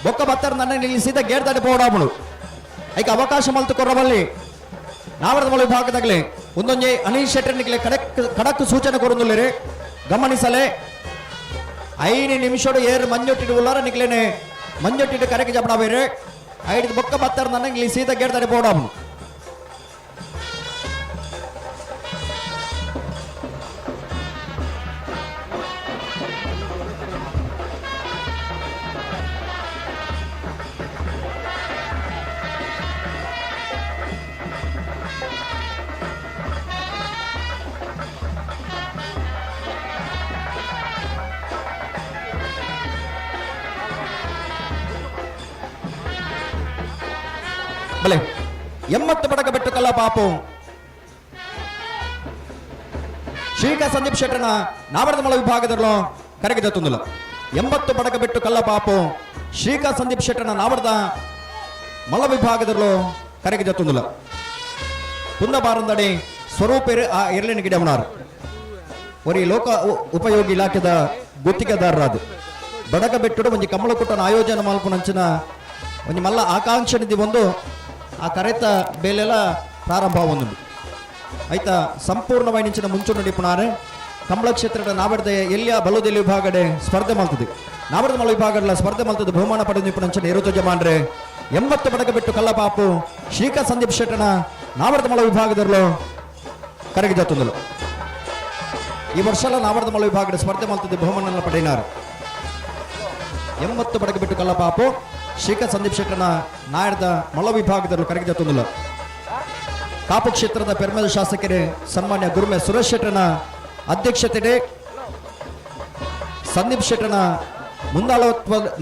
ಬೊಕ್ಕ ಬತ್ತರ ನನ್ನ ನಿಲ್ಲಿ ಸೀದಾ ಗೇಟ್ ದಾಟಿ ಪೋಡಾಬುಡು ಐಕ ಅವಕಾಶ ಮಲ್ತು ಕೊರಬಲ್ಲಿ ನಾವರದ ಮಲ ವಿಭಾಗದಾಗಲಿ ಒಂದೊಂಜೆ ಅನಿಲ್ ಶೆಟ್ಟರ್ ನಿಖಿಲೆ ಕಡಕ್ ಕಡಕ್ ಸೂಚನೆ ಕೊರೊಂದುಲ್ಲೇರಿ ಗಮನಿಸಲೆ 5 ನಿಮಿಷಡು ಏರು ಮಂಜಟ್ಟಿರು ಉಲ್ಲಾರ ನಿಖಿಲೇನೆ ಮಂಜಟ್ಟಿರು ಕರೆಗೆ ಜಪಡಾವರಿ ಐದು ಬೊಕ್ಕ ಬತ್ತರ ನನ್ನ ಇಲ್ಲಿ ಸೀದಾ ಗೇಟ್ ದಾಟಿ ಪೋಡಾಬುಡು. ಬಲೆ 80 ಪಡಕ ಬೆಟ್ಟು ಕಲ್ಲ ಪಾಪು ಶ್ರೀಕಾ ಸಂದೀಪ್ ಶೆಟ್ಟರ್ನ ನಾವರದಮಲ ವಿಭಾಗದಲ್ಲೂ ಕರೆಗೆ ಜತ್ತೊಂದಿಲ್ಲ. 80 ಪಡಕ ಬೆಟ್ಟು ಕಲ್ಲ ಪಾಪು ಶ್ರೀಕಾ ಸಂದೀಪ್ ಶೆಟ್ಟರ್ನ ನಾವರದ ಮಲ ವಿಭಾಗದಲ್ಲೂ ಕರೆಗೆ ಜತ್ತೊಂದಿಲ್ಲ. ಕುಂದಬಾರಂದಡಿ ಸ್ವರೂಪೇರು ಆ ಎರಲಿನ ಗಿಡವನಾರು ಒರಿ ಲೋಕ ಉಪಯೋಗಿ ಇಲಾಖೆದ ಗುತ್ತಿಗೆದಾರರಾದ ಬಡಕ ಬೆಟ್ಟುಡು ಒಂಜಿ ಕಮಲಕುಟ್ಟನ ಆಯೋಜನೆ ಮಲ್ಪುನಂಚಿನ ಒಂಜಿ ಮಲ್ಲ ಆಕಾಂಕ್ಷೆ ನಿಧಿ ಒಂದು ಆ ಕರೆತ ಬೇಲೆಲ್ಲ ಪ್ರಾರಂಭ ಒಂದು ಆಯ್ತಾ ಸಂಪೂರ್ಣವಾಗಿ ನಿಂಚಿನ ಮುಂಚೂಣಿ ನಿಪುಣಾರೆ ಕಮಲ ಕ್ಷೇತ್ರದ ನಾವರ್ದ ಎಲ್ಲಿಯ ಬಲುದೆಲ್ಲಿ ವಿಭಾಗಡೆ ಸ್ಪರ್ಧೆ ಮಾಡ್ತದೆ. ನಾವರ್ದ ಮಲ ವಿಭಾಗಗಳ ಸ್ಪರ್ಧೆ ಮಾಡ್ತದೆ ಬಹುಮಾನ ಪಡೆದ ನಿಪುಣಂಚಿನ ಏರುತ ಜಮಾನ್ರೆ 80 ಬಡಕ ಬೆಟ್ಟು ಕಲ್ಲಪಾಪು ಶ್ರೀಕಾ ಸಂದೀಪ್ ಶೆಟ್ಟನ ನಾವರ್ದ ಮಲ ವಿಭಾಗದಲ್ಲೂ ಕರಗಿ ಜತ್ತೊಂದಲು. ಈ ವರ್ಷ ನಾವರ್ದ ಮಲ ವಿಭಾಗದ ಸ್ಪರ್ಧೆ ಮಾಡ್ತದೆ ಬಹುಮಾನ ಪಡೆಯಿನಾರು. 80 ಬಡಕ ಬೆಟ್ಟು ಕಲ್ಲಪಾಪು ಶ್ರೀಕಾ ಸಂದೀಪ್ ಶೆಟ್ಟನ ನಾಯರ್ದ ಮಲ ವಿಭಾಗದಲ್ಲೂ ಕರಗಿ ಜತ್ತೊಂದಲು. ಕಾಪು ಕ್ಷೇತ್ರದ ಪೆರ್ಮೆದ ಶಾಸಕರೇ ಸನ್ಮಾನ್ಯ ಗುರುಮೆ ಸುರೇಶ್ ಶೆಟ್ಟರ್ನ ಅಧ್ಯಕ್ಷತೆಡೆ ಸಂದೀಪ್ ಶೆಟ್ಟರ್ನ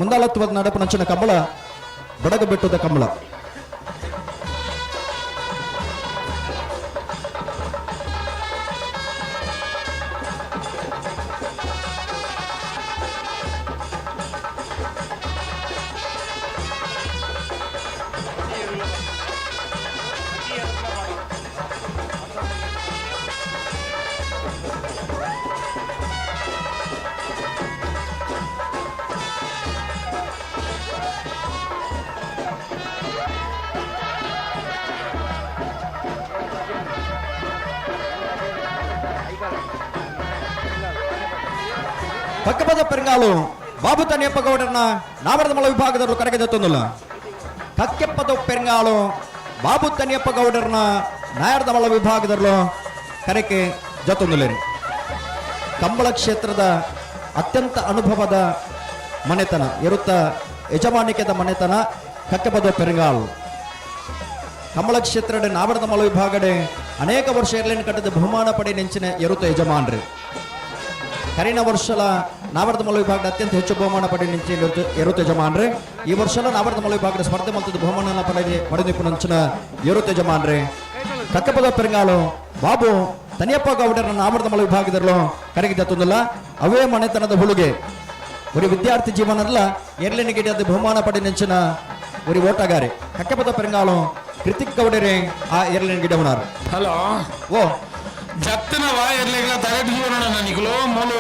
ಮುಂದಾಳತ್ವದ ನಡಪನಂಚಿನ ಕಂಬಳ ಬಡಗಬೆಟ್ಟದ ಕಂಬಳ. ಪಕ್ಕಪದ ಪೆರಂಗಾಲು ಬಾಬು ತನಿಯಪ್ಪ ಗೌಡರನ್ನ ನಾವರದಮಲ ವಿಭಾಗದವರು ಕರೆಗೆ ಜತ್ತೊಂದಿಲ್ಲ. ಕಕ್ಕೆಪ್ಪದ ಪೆರಂಗಾಲು ಬಾಬು ತನಿಯಪ್ಪ ಗೌಡರನ್ನ ನಾಯರ್ದಮಲ ವಿಭಾಗದವರು ಕರೆಕೆ ಜತ್ತೊಂದಿಲ್ಲ. ಕಂಬಳ ಕ್ಷೇತ್ರದ ಅತ್ಯಂತ ಅನುಭವದ ಮನೆತನ ಇರುತ್ತ ಯಜಮಾನಿಕೆದ ಮನೆತನ ಕಕ್ಕೆಪದ ಪೆರಂಗಾಲು. ಕಂಬಳ ಕ್ಷೇತ್ರದ ನಾವರದಮಲ ವಿಭಾಗಡೆ ಅನೇಕ ವರ್ಷ ಏರ್ಲೈನ್ ಕಟ್ಟದ ಬಹುಮಾನ ಪಡೆ ನೆಂಚಿನ ಎರುತ್ತ ಯಜಮಾನ್ರಿ. ಕರಿನ ವರ್ಷಲ ನಾವರ್ದಮಲ ವಿಭಾಗದ ಅತ್ಯಂತ ಹೆಚ್ಚು ಬಹುಮಾನ ಪಡೆ ನಿಂಚಿನ ಎರುತ್ತ ಯಜಮಾನ್ರೆ. ಈ ವರ್ಷಲ ನಾವರ್ದಮಲ ವಿಭಾಗದ ಸ್ಪರ್ಧೆ ಮಲ್ತದ ಬಹುಮಾನ ಪಡೆದಿಪ್ಪು ನಂಚಿನ ಎರುತ್ತ ಯಜಮಾನ್ರೆ. ಕಕ್ಕಪದ ಪೆರಂಗಾಲು ಬಾಬು ತನಿಯಪ್ಪ ಗೌಡರನ್ನ ನಾವರ್ದಮಲ ವಿಭಾಗದಲ್ಲೂ ಕರೆಗೆ ಜತ್ತೊಂದಿಲ್ಲ. ಅವೇ ಮನೆತನದ ಹುಳುಗೆ ಒರಿ ವಿದ್ಯಾರ್ಥಿ ಜೀವನಲ್ಲ ಎರಲಿನ ಗಿಡದ ಬಹುಮಾನ ಪಡೆ ನೆಂಚಿನ ಒರಿ ಓಟಗಾರೆ ಕಕ್ಕಪದ ಪೆರಂಗಾಲು ಕೃತಿಕ್ ಗೌಡರೇ ಆ ಎರಲಿನ ಗಿಡವನಾರು. ಹಲೋ ಓ ಜತ್ತಿನ ವಾಯರ್ಲೆಗಳ ತರೆ ಜೀವನ ನಿಕಲು ಮೂಲು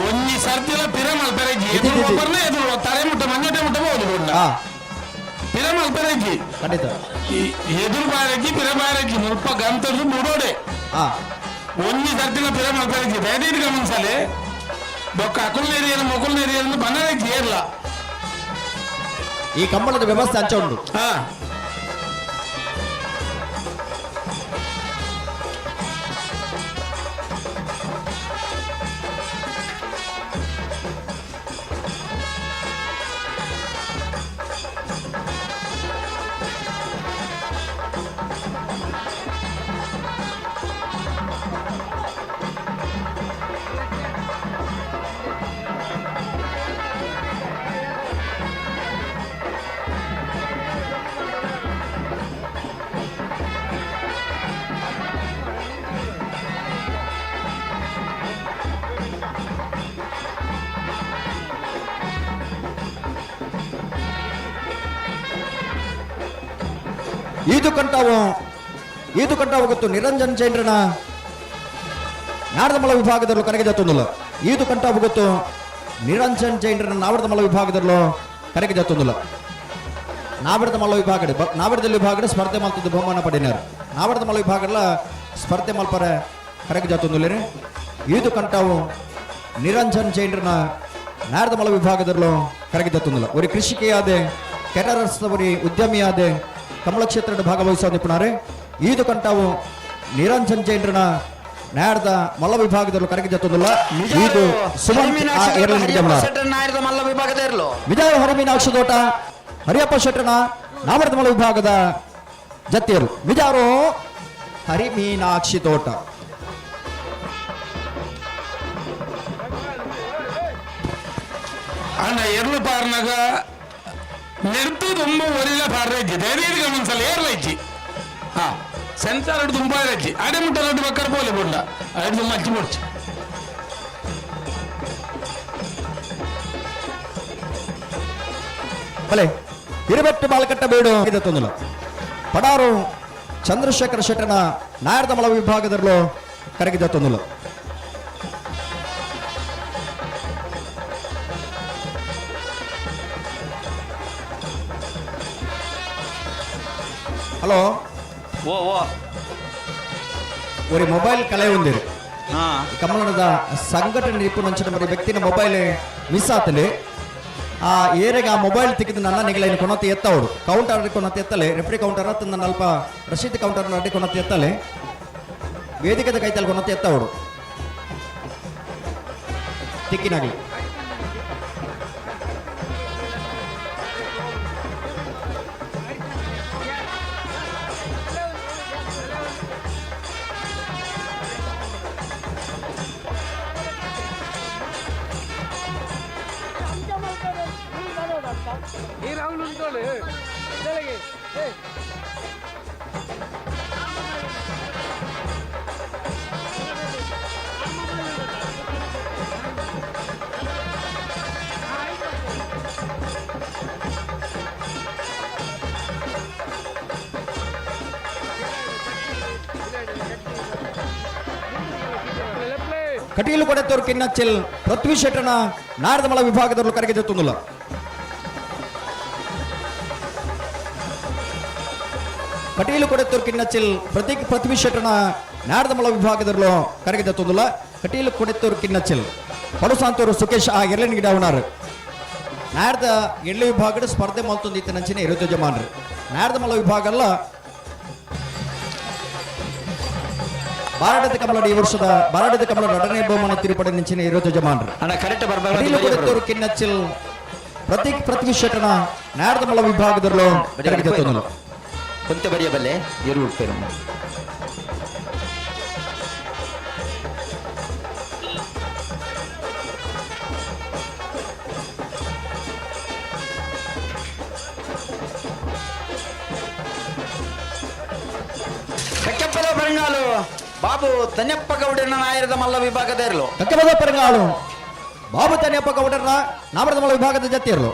ಒಂಜಿ ಸರ್ತಿಲ ಪಿರ ಮಲ್ಪೆರೆಜ್ಜಿ ಎದುರು ಒಬ್ಬರನ್ನೇ ಎದುರು ತರೆ ಮುಟ್ಟ ಮಂಜಟೆ ಮುಟ್ಟ ಬೋದು ಗುಂಡ ಪಿರ ಮಲ್ಪೆರೆಜ್ಜಿ ಖಂಡಿತ ಎದುರು ಬಾರೆಜ್ಜಿ ಪಿರ ಬಾರೆಜ್ಜಿ ಮುಲ್ಪ ಗಂತದ್ದು ಬುಡೋಡೆ ಒಂಜಿ ಸರ್ತಿಲ ಪಿರ ಮಲ್ಪೆರೆಜ್ಜಿ ದಯದೀಟ್ ಗಮನಿಸಲೆ ಬೊಕ್ಕ ಅಕುಲ್ ನೇರಿಯನ್ನು ಮೊಕುಲ್ ನೇರಿಯನ್ನು ಬನ್ನರೆಜ್ಜಿ ಏರ್ಲ ಈ ಕಂಬಳದ ವ್ಯವಸ್ಥೆ ಅಂಚ ಉಂಟು. ಈದು ಕಂಠವು ಗೊತ್ತು ನಿರಂಜನ್ ಜೈನ್ರನ ನಾಡದಮಲ ವಿಭಾಗದಲ್ಲೂ ಕರೆಗೆ ಜತ್ತೊಂದಿಲ್ಲ. ಈದು ಕಂಠವು ಗೊತ್ತು ನಿರಂಜನ್ ಜೈನ್ರನ ನಾವರದಮಲ ವಿಭಾಗದಲ್ಲೂ ಕರೆಗೆ ಜತ್ತೊಂದಿಲ್ಲ. ನಾವರದಮಲ ವಿಭಾಗಡೆ ನಾವರದಲ್ಲಿ ವಿಭಾಗಡೆ ಸ್ಪರ್ಧೆ ಮಲ್ತದ್ದು ಬಹುಮಾನ ಪಡೆಯಿನಾರು. ನಾವರದಮಲ ವಿಭಾಗಲ್ಲ ಸ್ಪರ್ಧೆ ಮಲ್ಪರೆ ಕರೆಗೆ ಜತ್ತೊಂದಿಲ್ಲ. ಈದು ಕಂಠವು ನಿರಂಜನ್ ಜೈನ್ರನ ನಾಡದಮಲ ವಿಭಾಗದಲ್ಲೂ ಕರೆಗೆ ಜತ್ತೊಂದಿಲ್ಲ. ಒರಿ ಕೃಷಿಕೆಯಾದೆ ಕೆಟರಸ್ತವರಿ ಉದ್ಯಮಿಯಾದೆ ಕಮಲ ಕ್ಷೇತ್ರದ ಭಾಗವಹಿಸುವ ನಿಪುಣರೇ ಈದು ಕಂಠವು ನಿರಂಜನ್ ಜೈನ್ರನ ನ್ಯಾಯದ ಮಲ್ಲ ವಿಭಾಗದಲ್ಲೂ ಕರೆಗೆ ಜತ್ತೊಂದಿಲ್ಲ. ಇದು ಸುಮಂತ್ ವಿಜಯ ಹರಿಮೀನಾಕ್ಷ ತೋಟ ಹರಿಯಪ್ಪ ಶೆಟ್ಟರ್ನ ನಾಮರದ ಮಲ್ಲ ವಿಭಾಗದ ಜತ್ತಿಯರು ವಿಜಾರು ಹರಿಮೀನಾಕ್ಷಿ ತೋಟ. ಅಣ್ಣ ಎರ್ಲು ಪಾರ್ನಾಗ ನೆಡ್ತು ತುಂಬ ಒರಿಲ ಪಾಡ್ರೆಜ್ಜಿ ಧೈರ್ಯ ಗಮನಿಸಲ್ಲ ಏರ್ಲ ಇಜ್ಜಿ ಹಾ ಸೆನ್ಸಾರ್ ತುಂಬ ಇರಜ್ಜಿ ಅಡೆ ಮುಟ್ಟ ಲಡ್ಡು ಬಕ್ಕರ್ ಪೋಲೆ ಬುಂಡ ಅಡೆ ಮಚ್ಚಿ ಮುಡ್ಚು. ಬಲೆ ಇರಬೆಟ್ಟು ಬಾಲ್ಕಟ್ಟ ಬೇಡು ತೊಂದಲು ಪಡಾರು ಚಂದ್ರಶೇಖರ ಶೆಟ್ಟನ ನಾಯರ್ದಮಳ ವಿಭಾಗದಲ್ಲೂ ಕರಗಿದ ತೊಂದಲು. ಹಲೋ ಓ ಓ ಒರಿ ಮೊಬೈಲ್ ಕಲೆ ಹೊಂದಿರಿ ಕಮಲನದ ಸಂಘಟನೆ ನಿಪುಣಂಚಿನ ಮರಿ ವ್ಯಕ್ತಿನ ಮೊಬೈಲ್ ಮಿಸ್ ಆತಲಿ ಆ ಏರೆಗೆ ಆ ಮೊಬೈಲ್ ತೆಗೆದು ನನ್ನ ನಿಗಲೈನ ಕೊನತೆ ಎತ್ತವಡು ಕೌಂಟರ್ ಕೊನತೆ ಎತ್ತಲೆ ರೆಫ್ರಿ ಕೌಂಟರ್ ತಂದ ಅಲ್ಪ ರಶೀದ್ ಕೌಂಟರ್ ಅಡ್ಡಿ ಕೊನತೆ ಎತ್ತಲೆ ವೇದಿಕೆದ ಕೈತಲ್ ಕೊನತೆ ಎತ್ತವಡು ತಿಕ್ಕಿನಾಗಲಿ. ಕಟೀಲು ಕೊಡೆತ್ತೋರು ಕಿನ್ನಚ್ಚಿಲ್ ಪೃಥ್ವಿ ಶೆಟ್ಟನ ನಾರದಮಳ ವಿಭಾಗದವರು ಕರೆಗೆ ಜೊತ್ತೊಂದುಲ್ಲ. ಕಟೀಲು ಕೊಡೆತ್ತೋರು ಕಿನ್ನಚ್ಚಿಲ್ ಪ್ರತೀಕ್ ಪೃಥ್ವಿ ಶೆಟ್ಟನ ನಾರದಮಳ ವಿಭಾಗದವರು ಕರೆಗೆ ಜೊತ್ತೊಂದುಲ್ಲ. ಕಟೀಲು ಕೊಡೆತ್ತೋರು ಕಿನ್ನಚ್ಚಿಲ್ ಪಡುಸಾಂತೂರು ಸುಖೇಶ್ ಆ ಎರಲಿನ ಗಿಡ ಉಣಾರು ನಾರದ ಎಳ್ಳು ವಿಭಾಗದ ಸ್ಪರ್ಧೆ ಮಲ್ತೊಂದು ಇತ್ತ ನಂಚಿನ ಇರುತ್ತ ಜಮಾನ್ರು ನಾರದಮಳ ವಿಭಾಗ ಅಲ್ಲ ಬಾರಾಟದ ಕಮಲಡಿ ಈ ವರ್ಷದ ಬಾರಾಟದ ಕಮಲ ಎರಡನೇ ಬಹುಮಾನ ತಿರುಪಡೆ ನಿಂಚಿನ ಇರುತ್ತ ಜಮಾನ್ರು ಕಟೀಲು ಕೊಡೆತ್ತೋರು ಕಿನ್ನಚ್ಚಿಲ್ ಪ್ರತೀಕ್ ಪೃಥ್ವಿ ಶೆಟ್ಟನ ನಾರದಮಳ ವಿಭಾಗದಲ್ಲೂ ಕರೆಗೆ ಜೊತ್ತೊಂದುಲ್ಲ. ಕೊಂತೆ ಬರೆಯಬಲ್ಲೆ ಎರು ಉಡ್ಪೇರು. ಕಕ್ಕೆಪ್ಪದ ಪರಂಗಾಲು ಬಾಬು ತನ್ಯಪ್ಪ ಗೌಡನ ನಾಯರದ ಮಲ್ಲ ವಿಭಾಗದ ಇರಲು. ಕಕ್ಕೆಪ್ಪದ ಪರಂಗಾಲು ಬಾಬು ತನ್ಯಪ್ಪ ಗೌಡರ ನಾಮರದ ಮಲ್ಲ ವಿಭಾಗದ ಜೊತೆ ಇರಲು.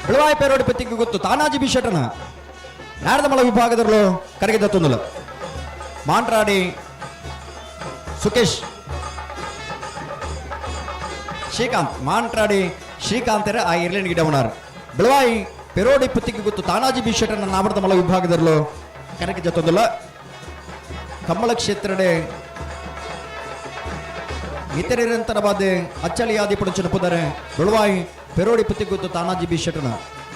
ಬೆಳವಾಯಿ ಪೇರೋಡಿ ಪತ್ತಿಗೆ ಗೊತ್ತು ತಾನಾಜಿ ಬಿ ಶೆಟ್ಟನ ನಾರದಮಳ ವಿಭಾಗದಲ್ಲೂ ಕರೆಗೆ ದತ್ತೊಂದುಲ ಮಾಂಟ್ರಾಡಿ ಸುಕೇಶ್ ಶ್ರೀಕಾಂತ್ ಮಾಂಟ್ರಾಡಿ ಶ್ರೀಕಾಂತರ ಆ ಇರ್ಲಿನ ಗಿಡ ಉಣಾರು ಬೆಳವಾಯಿ ಪೆರೋಡಿ ಪುತ್ತಿಗೆ ಗೊತ್ತು ತಾನಾಜಿ ಬಿ ಶೆಟ್ಟನ ನಾಮರ್ದಮಳ ವಿಭಾಗದಲ್ಲೂ ಕರೆಗೆ ಜತ್ತೊಂದುಲ ಕಮ್ಮಳ ಕ್ಷೇತ್ರಡೆ ಇತರಿರಂತರವಾದ ಅಚ್ಚಳಿಯಾದಿ ಪುಡಚನ ಪುದರೆ ಬೆಳವಾಯಿ ಪೆರೋಡಿ ಪುತ್ತಿಗುತ್ತು ತಾನಾಜಿ ಬಿ ಶೆಟ್ಟನ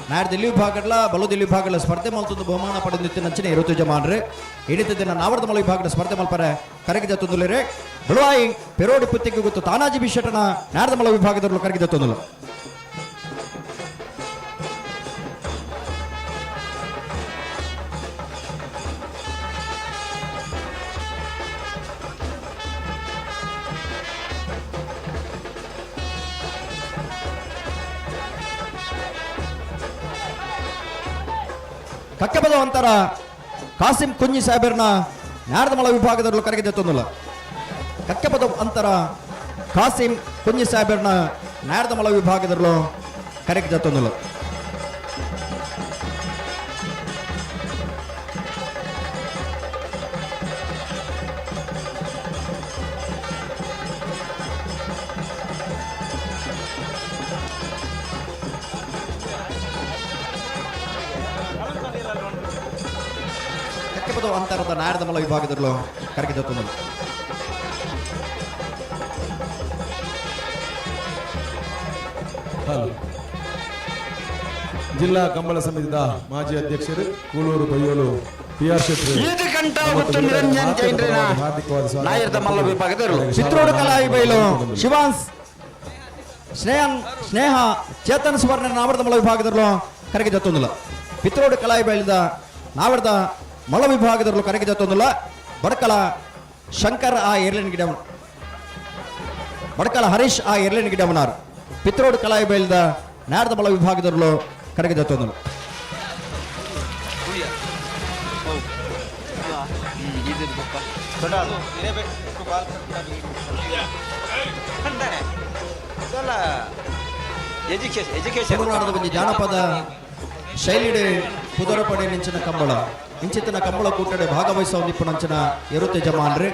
ನಾಡ್ ದಿಲ್ಲಿ ವಿಭಾಗಡ್ಲ ಬಲು ದಿಲ್ಲಿ ವಿಭಾಗಲ ಸ್ಪರ್ಧೆ ಮಲ್ತೊಂದು ಬಹುಮಾನ ಪಡೆದಿತ್ತು ನಂಚಿನ ಇರುತ್ತು ಜಮಾನ್ರೆ ಹಿಡಿತ ದಿನ ನಾವರ್ದ ಮಲ ವಿಭಾಗದ ಸ್ಪರ್ಧೆ ಮಲ್ಪರೆ ಕರಗಿ ಜತ್ತೊಂದುಲೇರೆ ಬೆಳವಾಯಿ ಪೆರೋಡಿ ಪುತ್ತಿಗೆ ಗೊತ್ತು ತಾನಾಜಿ ಬಿ ಶೆಟ್ಟನ ನಾಡದಮಲ ವಿಭಾಗದಲ್ಲೂ ಕರಗಿ ಜತ್ತೊಂದುಲು. ಕಕ್ಕಬದ ಅಂತರ ಕಾಸಿಂ ಕುಂಜಿ ಸಾಹೇಬರ್ನ ನಾರದಮಳ ವಿಭಾಗದಲ್ಲೂ ಕರೆಗೆ ಜತ್ತೊಂದುಲ್ಲ. ಕಕ್ಕಬದ ಅಂತರ ಕಾಸಿಂ ಕುಂಜಿ ಸಾಹೇಬರ್ನ ನಾರದಮಳ ವಿಭಾಗದಲ್ಲೂ ಕರೆಗೆ ಜತ್ತೊಂದುಲ್ಲ. ಕಕ್ಕಪದವು ಅಂತರದ ನಾಯರದ ಮಲ್ಲ ವಿಭಾಗದಲ್ಲೂ ಕರಗಿದ. ಹಲೋ. ಜಿಲ್ಲಾ ಕಂಬಳ ಸಮಿತಿದ ಮಾಜಿ ಅಧ್ಯಕ್ಷರು ಕೂಳೂರು ಬೈಯೋಲು ಪಿ ಆರ್ ಶೆಟ್ಟಿ ನಿರಂಜನ್ ಜೈನ್ರಿನ ಹಾರ್ದಿಕವಾದ ಸ್ವಾಗತ. ನಾಯರದ ಮಲ್ಲ ವಿಭಾಗದವರು. ಚಿತ್ರೋಡು ಕಲಾಯಿ ಬೈಲು ಶಿವಾನ್ಸ್ ಸ್ನೇಹನ್ ಸ್ನೇಹ ಚೇತನ್ ಸುವರ್ಣ ನಾವರದ ಮಳ ವಿಭಾಗದಲ್ಲೂ ಕರಗಿ ಜತ್ತೊಂದಿಲ್ಲ. ಪಿತ್ರೋಡು ಕಲಾಯಿ ಬೈಲಿದ ನಾವರದ ಮಳ ವಿಭಾಗದಲ್ಲೂ ಕರಗಿ ಜತ್ತೊಂದಿಲ್ಲ. ಬಡಕಲ ಶಂಕರ್ ಆ ಏರ್ಲೈನ್ ಗಿಡ, ಬಡಕಲ ಹರೀಶ್ ಆ ಏರ್ಲೈನ್ ಗಿಡವನಾರ್ ಪಿತ್ರೋಡು ಕಲಾಯಿ ಬೈಲಿದ ನಾರದ ಮಳ ವಿಭಾಗದಲ್ಲೂ ಕರಗಿ ಜತ್ತೊಂದಿಲ್ಲ. ತುಳುನಾಡದ ಒಂಜಿ ಜಾನಪದ ಶೈಲಿಡೆ ಪುದರಪಡೆ ನಿಂಚಿನ ಕಂಬಳ ಇಂಚಿತ್ತಿನ ಕಂಬಳ ಕೂಟಡೆ ಭಾಗವಹಿಸುವ ನಿಪ್ಪುನಂಚಿನ ಎರುತೆ ಜಮಾನ್ರಿ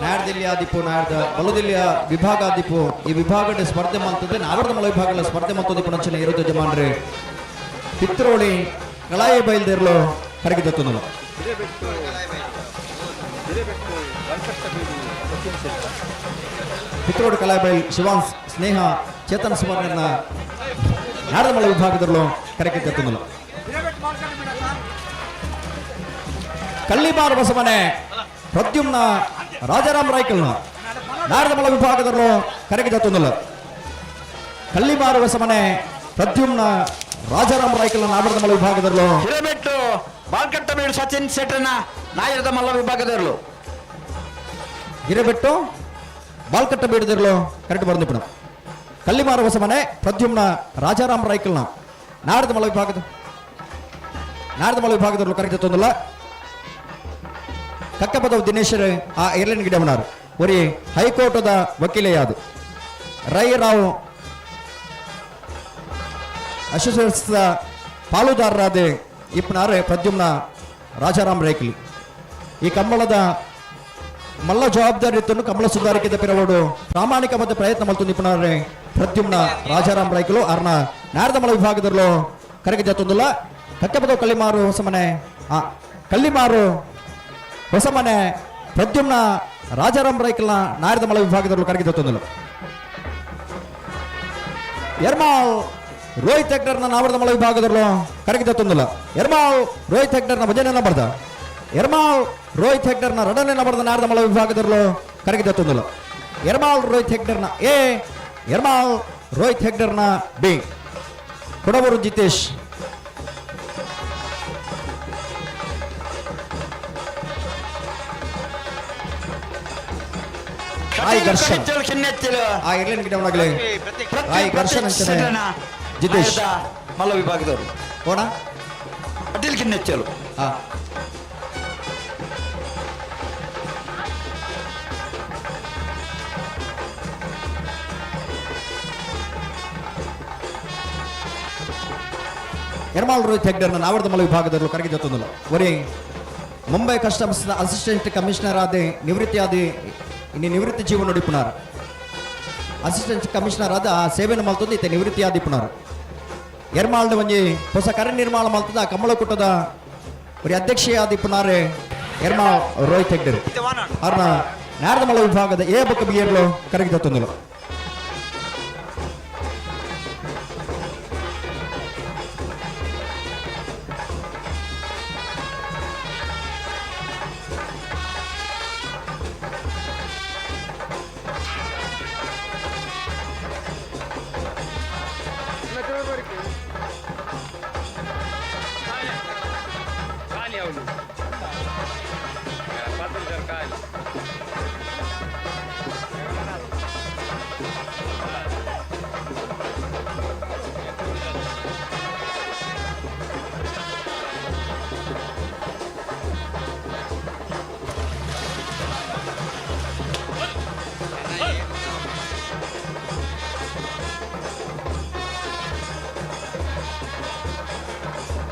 ನಾಡ್ದಿಲ್ಯ ದಿಪ್ಪು ನಾಡ್ದ ಬಲದಿಲ್ಯ ವಿಭಾಗ ದಿಪ್ಪು ಈ ವಿಭಾಗಡೆ ಸ್ಪರ್ಧೆ ಮಂತದೆ ನಾವರದ ಮಳ ವಿಭಾಗದ ಸ್ಪರ್ಧೆ ಮಂತದ ನಿಪ್ಪುನಂಚಿನ ಎರುತೆ ಜಮಾನ್ರಿ ಪಿತ್ರೋಳಿ ಕಳಾಯಿ ಬಯಲ್ದೇರ್ಲು ಕರಗಿದತ್ತುನಲು. ಪಿತ್ರೋಡು ಕಲಾಬೈಲ್ ಶಿವಾನ್ಸ್ ಸ್ನೇಹ ಚೇತನ್ ಸುವರ್ಣನ ನಾಡದಮಳ ವಿಭಾಗದಲ್ಲೂ ಕರಗಿದ್ದತ್ತುನಲು. ಕಳ್ಳಿಬಾರ್ ಬಸವನೆ ಪ್ರದ್ಯುಮ್ನ ರಾಜಾರಾಮ್ ರಾಯ್ಕಲ್ನ ನಾಡದಮಳ ವಿಭಾಗದಲ್ಲೂ ಕರಗಿದತ್ತುನಲು. ಕಳ್ಳಿಬಾರ್ ಬಸವನೆ ಪ್ರದ್ಯುಮ್ನ ರಾಜಾರಾಮ್ ರಾಯ್ಕಲ್ನ ನಾಡದಮಳ ವಿಭಾಗದಲ್ಲೂ ಹಿರೇಬೆಟ್ಟು ಬಾಲ್ಕಟ್ಟಬೀಡು ಸಚಿನ್ ಶೆಟ್ಟರ್ನ ನಾಯರದ ಮಲ್ಲ ವಿಭಾಗದವರು. ಹಿರೇಬೆಟ್ಟು ಬಾಲ್ಕಟ್ಟ ಬೀಡದಿರಲು ಕರೆಕ್ಟ್ ಬಂದಿಪ್ಪಣ. ಕಲ್ಲಿಮಾರ ಹೊಸಮನೆ ಪ್ರದ್ಯುಮ್ನ ರಾಜಾರಾಮ್ ರಾಯ್ಕಲ್ನ ನಾಡದ ಮಳ ವಿಭಾಗದ ನಾಡದ ಮಳ ವಿಭಾಗದವರು ಕರೆಕ್ಟ್ ತೊಂದಲ್ಲ. ಕಕ್ಕಪದವು ದಿನೇಶರ್ ಆ ಏರ್ಲೈನ್ ಗಿಡಮನಾರ್ ಒರಿ ಹೈಕೋರ್ಟದ ವಕೀಲೆಯಾದು ರೈ ರಾವ್ ಅಸೋಸಿಯೇಟ್ಸ್ ಪಾಲುದಾರರಾದ ಇಪ್ಪನಾರೆ ಪ್ರದ್ಯುಮ್ನ ರಾಜಾರಾಮ್ ರೈಕಲ್. ಈ ಕಂಬಳದ ಮಲ್ಲ ಜವಾಬ್ದಾರಿ ಇತ್ತು ಕಂಬಳ ಸುಧಾರಿಕೆ ಪಿರವಡು ಪ್ರಾಮಾಣಿಕವಾದ ಪ್ರಯತ್ನ ಮಲ್ತು ನಿಪುಣರೇ ಪ್ರದ್ಯುಮ್ನ ರಾಜಾರಾಮ್ ರೈಕಲು ಅರ್ನ ನಾರದಮಳ ವಿಭಾಗದಲ್ಲೂ ಕರಗಿ ಜತ್ತೊಂದಿಲ್ಲ. ಕಕ್ಕಪದ ಕಳ್ಳಿಮಾರು ಹೊಸಮನೆ ಆ ಕಳ್ಳಿಮಾರು ಹೊಸಮನೆ ಪ್ರದ್ಯುಮ್ನ ರಾಜಾರಾಮ್ ರೈಕಲ್ನ ನಾರದಮಳ ವಿಭಾಗದಲ್ಲೂ ಕರಗಿ ಜತ್ತೊಂದಿಲ್ಲ. ಎರ್ಮಾಲ್ ರೋಹಿತ್ ಹೆಗ್ಡರ್ನ ನಾವರದಮಳ ವಿಭಾಗದಲ್ಲೂ ಕರಗಿ ಜತ್ತೊಂದಿಲ್ಲ. ಎರ್ಮಾಲ್ ರೋಹಿತ್ ಹೆಗ್ಡರ್ನ ಭಜನೆಯನ್ನ ಬರ್ದ ಎರ್ಮಾಲ್ ರೋಹಿತ್ ಹೆಗ್ಡರ್ನ ರಡನೆ ಬರೆದ ನಾರದಮಳ ವಿಭಾಗದಲ್ಲೂ ಕರಗಿದತ್ತೊಂದಿಲ್ಲ. ಎರ್ಮಾಲ್ ರೋಹಿತ್ ಹೆಗ್ಡರ್ನ ಎ, ಎರ್ಮಾಲ್ ರೋಹಿತ್ ಹೆಗ್ಡರ್ನ ಬಿ. ಕೊಡವರು ಜಿತೇಶ್ ರಾಯ್ ಘರ್ಷನ್ ಆ ಇರ್ಲಿನ ಗಿಡವನಾಗಲಿ ರಾಯ್ ಘರ್ಷನ್ ಅಂತಾನೆ ಜಿತೇಶ್ ಮಲ್ಲ ವಿಭಾಗದವರು ಕೋಣ ಕಟೀಲ್ ಕಿನ್ನೆಚ್ಚಲು. ಹಾ ಎರ್ಮಾಲ್ ರೋಹಿತ್ ಹೆಗ್ಡರ್ನ ನಾವರ್ದಮಲ ವಿಭಾಗದಲ್ಲೂ ಕರಗಿ ಜೊತ್ತೊಂದಿಲ್ಲ. ಒರಿ ಮುಂಬೈ ಕಸ್ಟಮ್ಸ್ ಅಸಿಸ್ಟೆಂಟ್ ಕಮಿಷನರ್ ಆದ ನಿವೃತ್ತಿಯಾದ ಇನ್ನು ನಿವೃತ್ತಿ ಜೀವನ ನುಡಿಪುನಾರ್ ಅಸಿಸ್ಟೆಂಟ್ ಕಮಿಷನರ್ ಆದ ಆ ಸೇವೆಯನ್ನು ಮಲ್ತೊಂದು ಇತ್ತೆ ನಿವೃತ್ತಿ ಆದಿಪ್ಪುನಾರ್. ಎರ್ಮಾಲ್ಡ್ ಒಂಜಿ ಹೊಸ ಕರೆ ನಿರ್ಮಾಣ ಮಲ್ತದ ಕಮಲಕುಟ್ಟದ ಒರಿ ಅಧ್ಯಕ್ಷೆ ಆದಿಪ್ಪುನಾರೆ ಎರ್ಮಾಲ್ ರೋಹಿತ್ ಹೆಗ್ಡರ್ ಅವ್ರನ್ನ ನಾರದಮಲ ವಿಭಾಗದ ಎ ಬೊಕ್ಕ ಬಿಯರ್ಲು ಕರಗಿ ಜೊತ್ತೊಂದಿಲ್ಲ.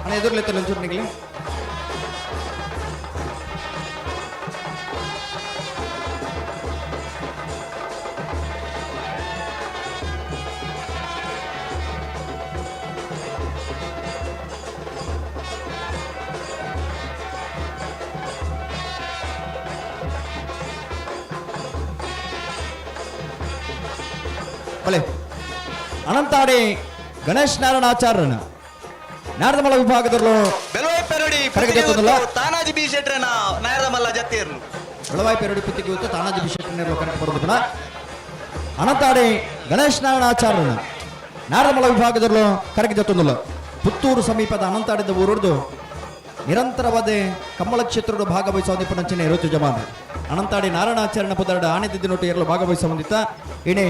ಅಣ್ಣ ಎದುರ್ಲೆತ್ತಲ್ಲ ಒಂಚೂರು ನಿಗಲಿ. ಬಲೆ ಅನಂತಾಡಿ ಗಣೇಶ್ ನಾರಾಯಣಾಚಾರ್ಯನ ನಾರದಮಲ ವಿಭಾಗದಲ್ಲೂ ಬೆಳವಾಯಿ ಕರಗಜತ್ತೊಂದುಲ್ಲ. ತಾನಾಜಿ ಬಿ ಶೆಟ್ರನ ನಾಯರಮಲ್ಲ ಜತ್ತೇರ್ಲು. ಬೆಳವಾಯಿ ಪೆರಡಿ ಪುತ್ತಿಗೆ ಹೊತ್ತು ತಾನಾಜಿ ಬಿ ಶೆಟ್ಟರ್ನ ಕರೆಕ್ಟ್ ಬರೋದಿಲ್ಲ. ಅನಂತಾಡಿ ಗಣೇಶ್ ನಾರಾಯಣಾಚಾರ್ಯನ ನಾರದಮಲ ವಿಭಾಗದಲ್ಲೂ ಕರಗಜತ್ತೊಂದುಲ್ಲ. ಪುತ್ತೂರು ಸಮೀಪದ ಅನಂತಾಡಿದ ಊರೊಡ್ದು ನಿರಂತರವಾದ ಕಮ್ಮಳ ಕ್ಷೇತ್ರದ ಭಾಗವಹಿಸುವ ನಿಪುಣಂಚನೆ ಋತು ಜಮಾನ್ ಅನಂತಾಡಿ ನಾರಾಯಣಾಚಾರ್ಯನ ಪುದರಡ ಆಣೆದಿದ್ದ ಎರಲು ಭಾಗವಹಿಸುವ ಹೊಂದಿತ್ತ ಇಣೆ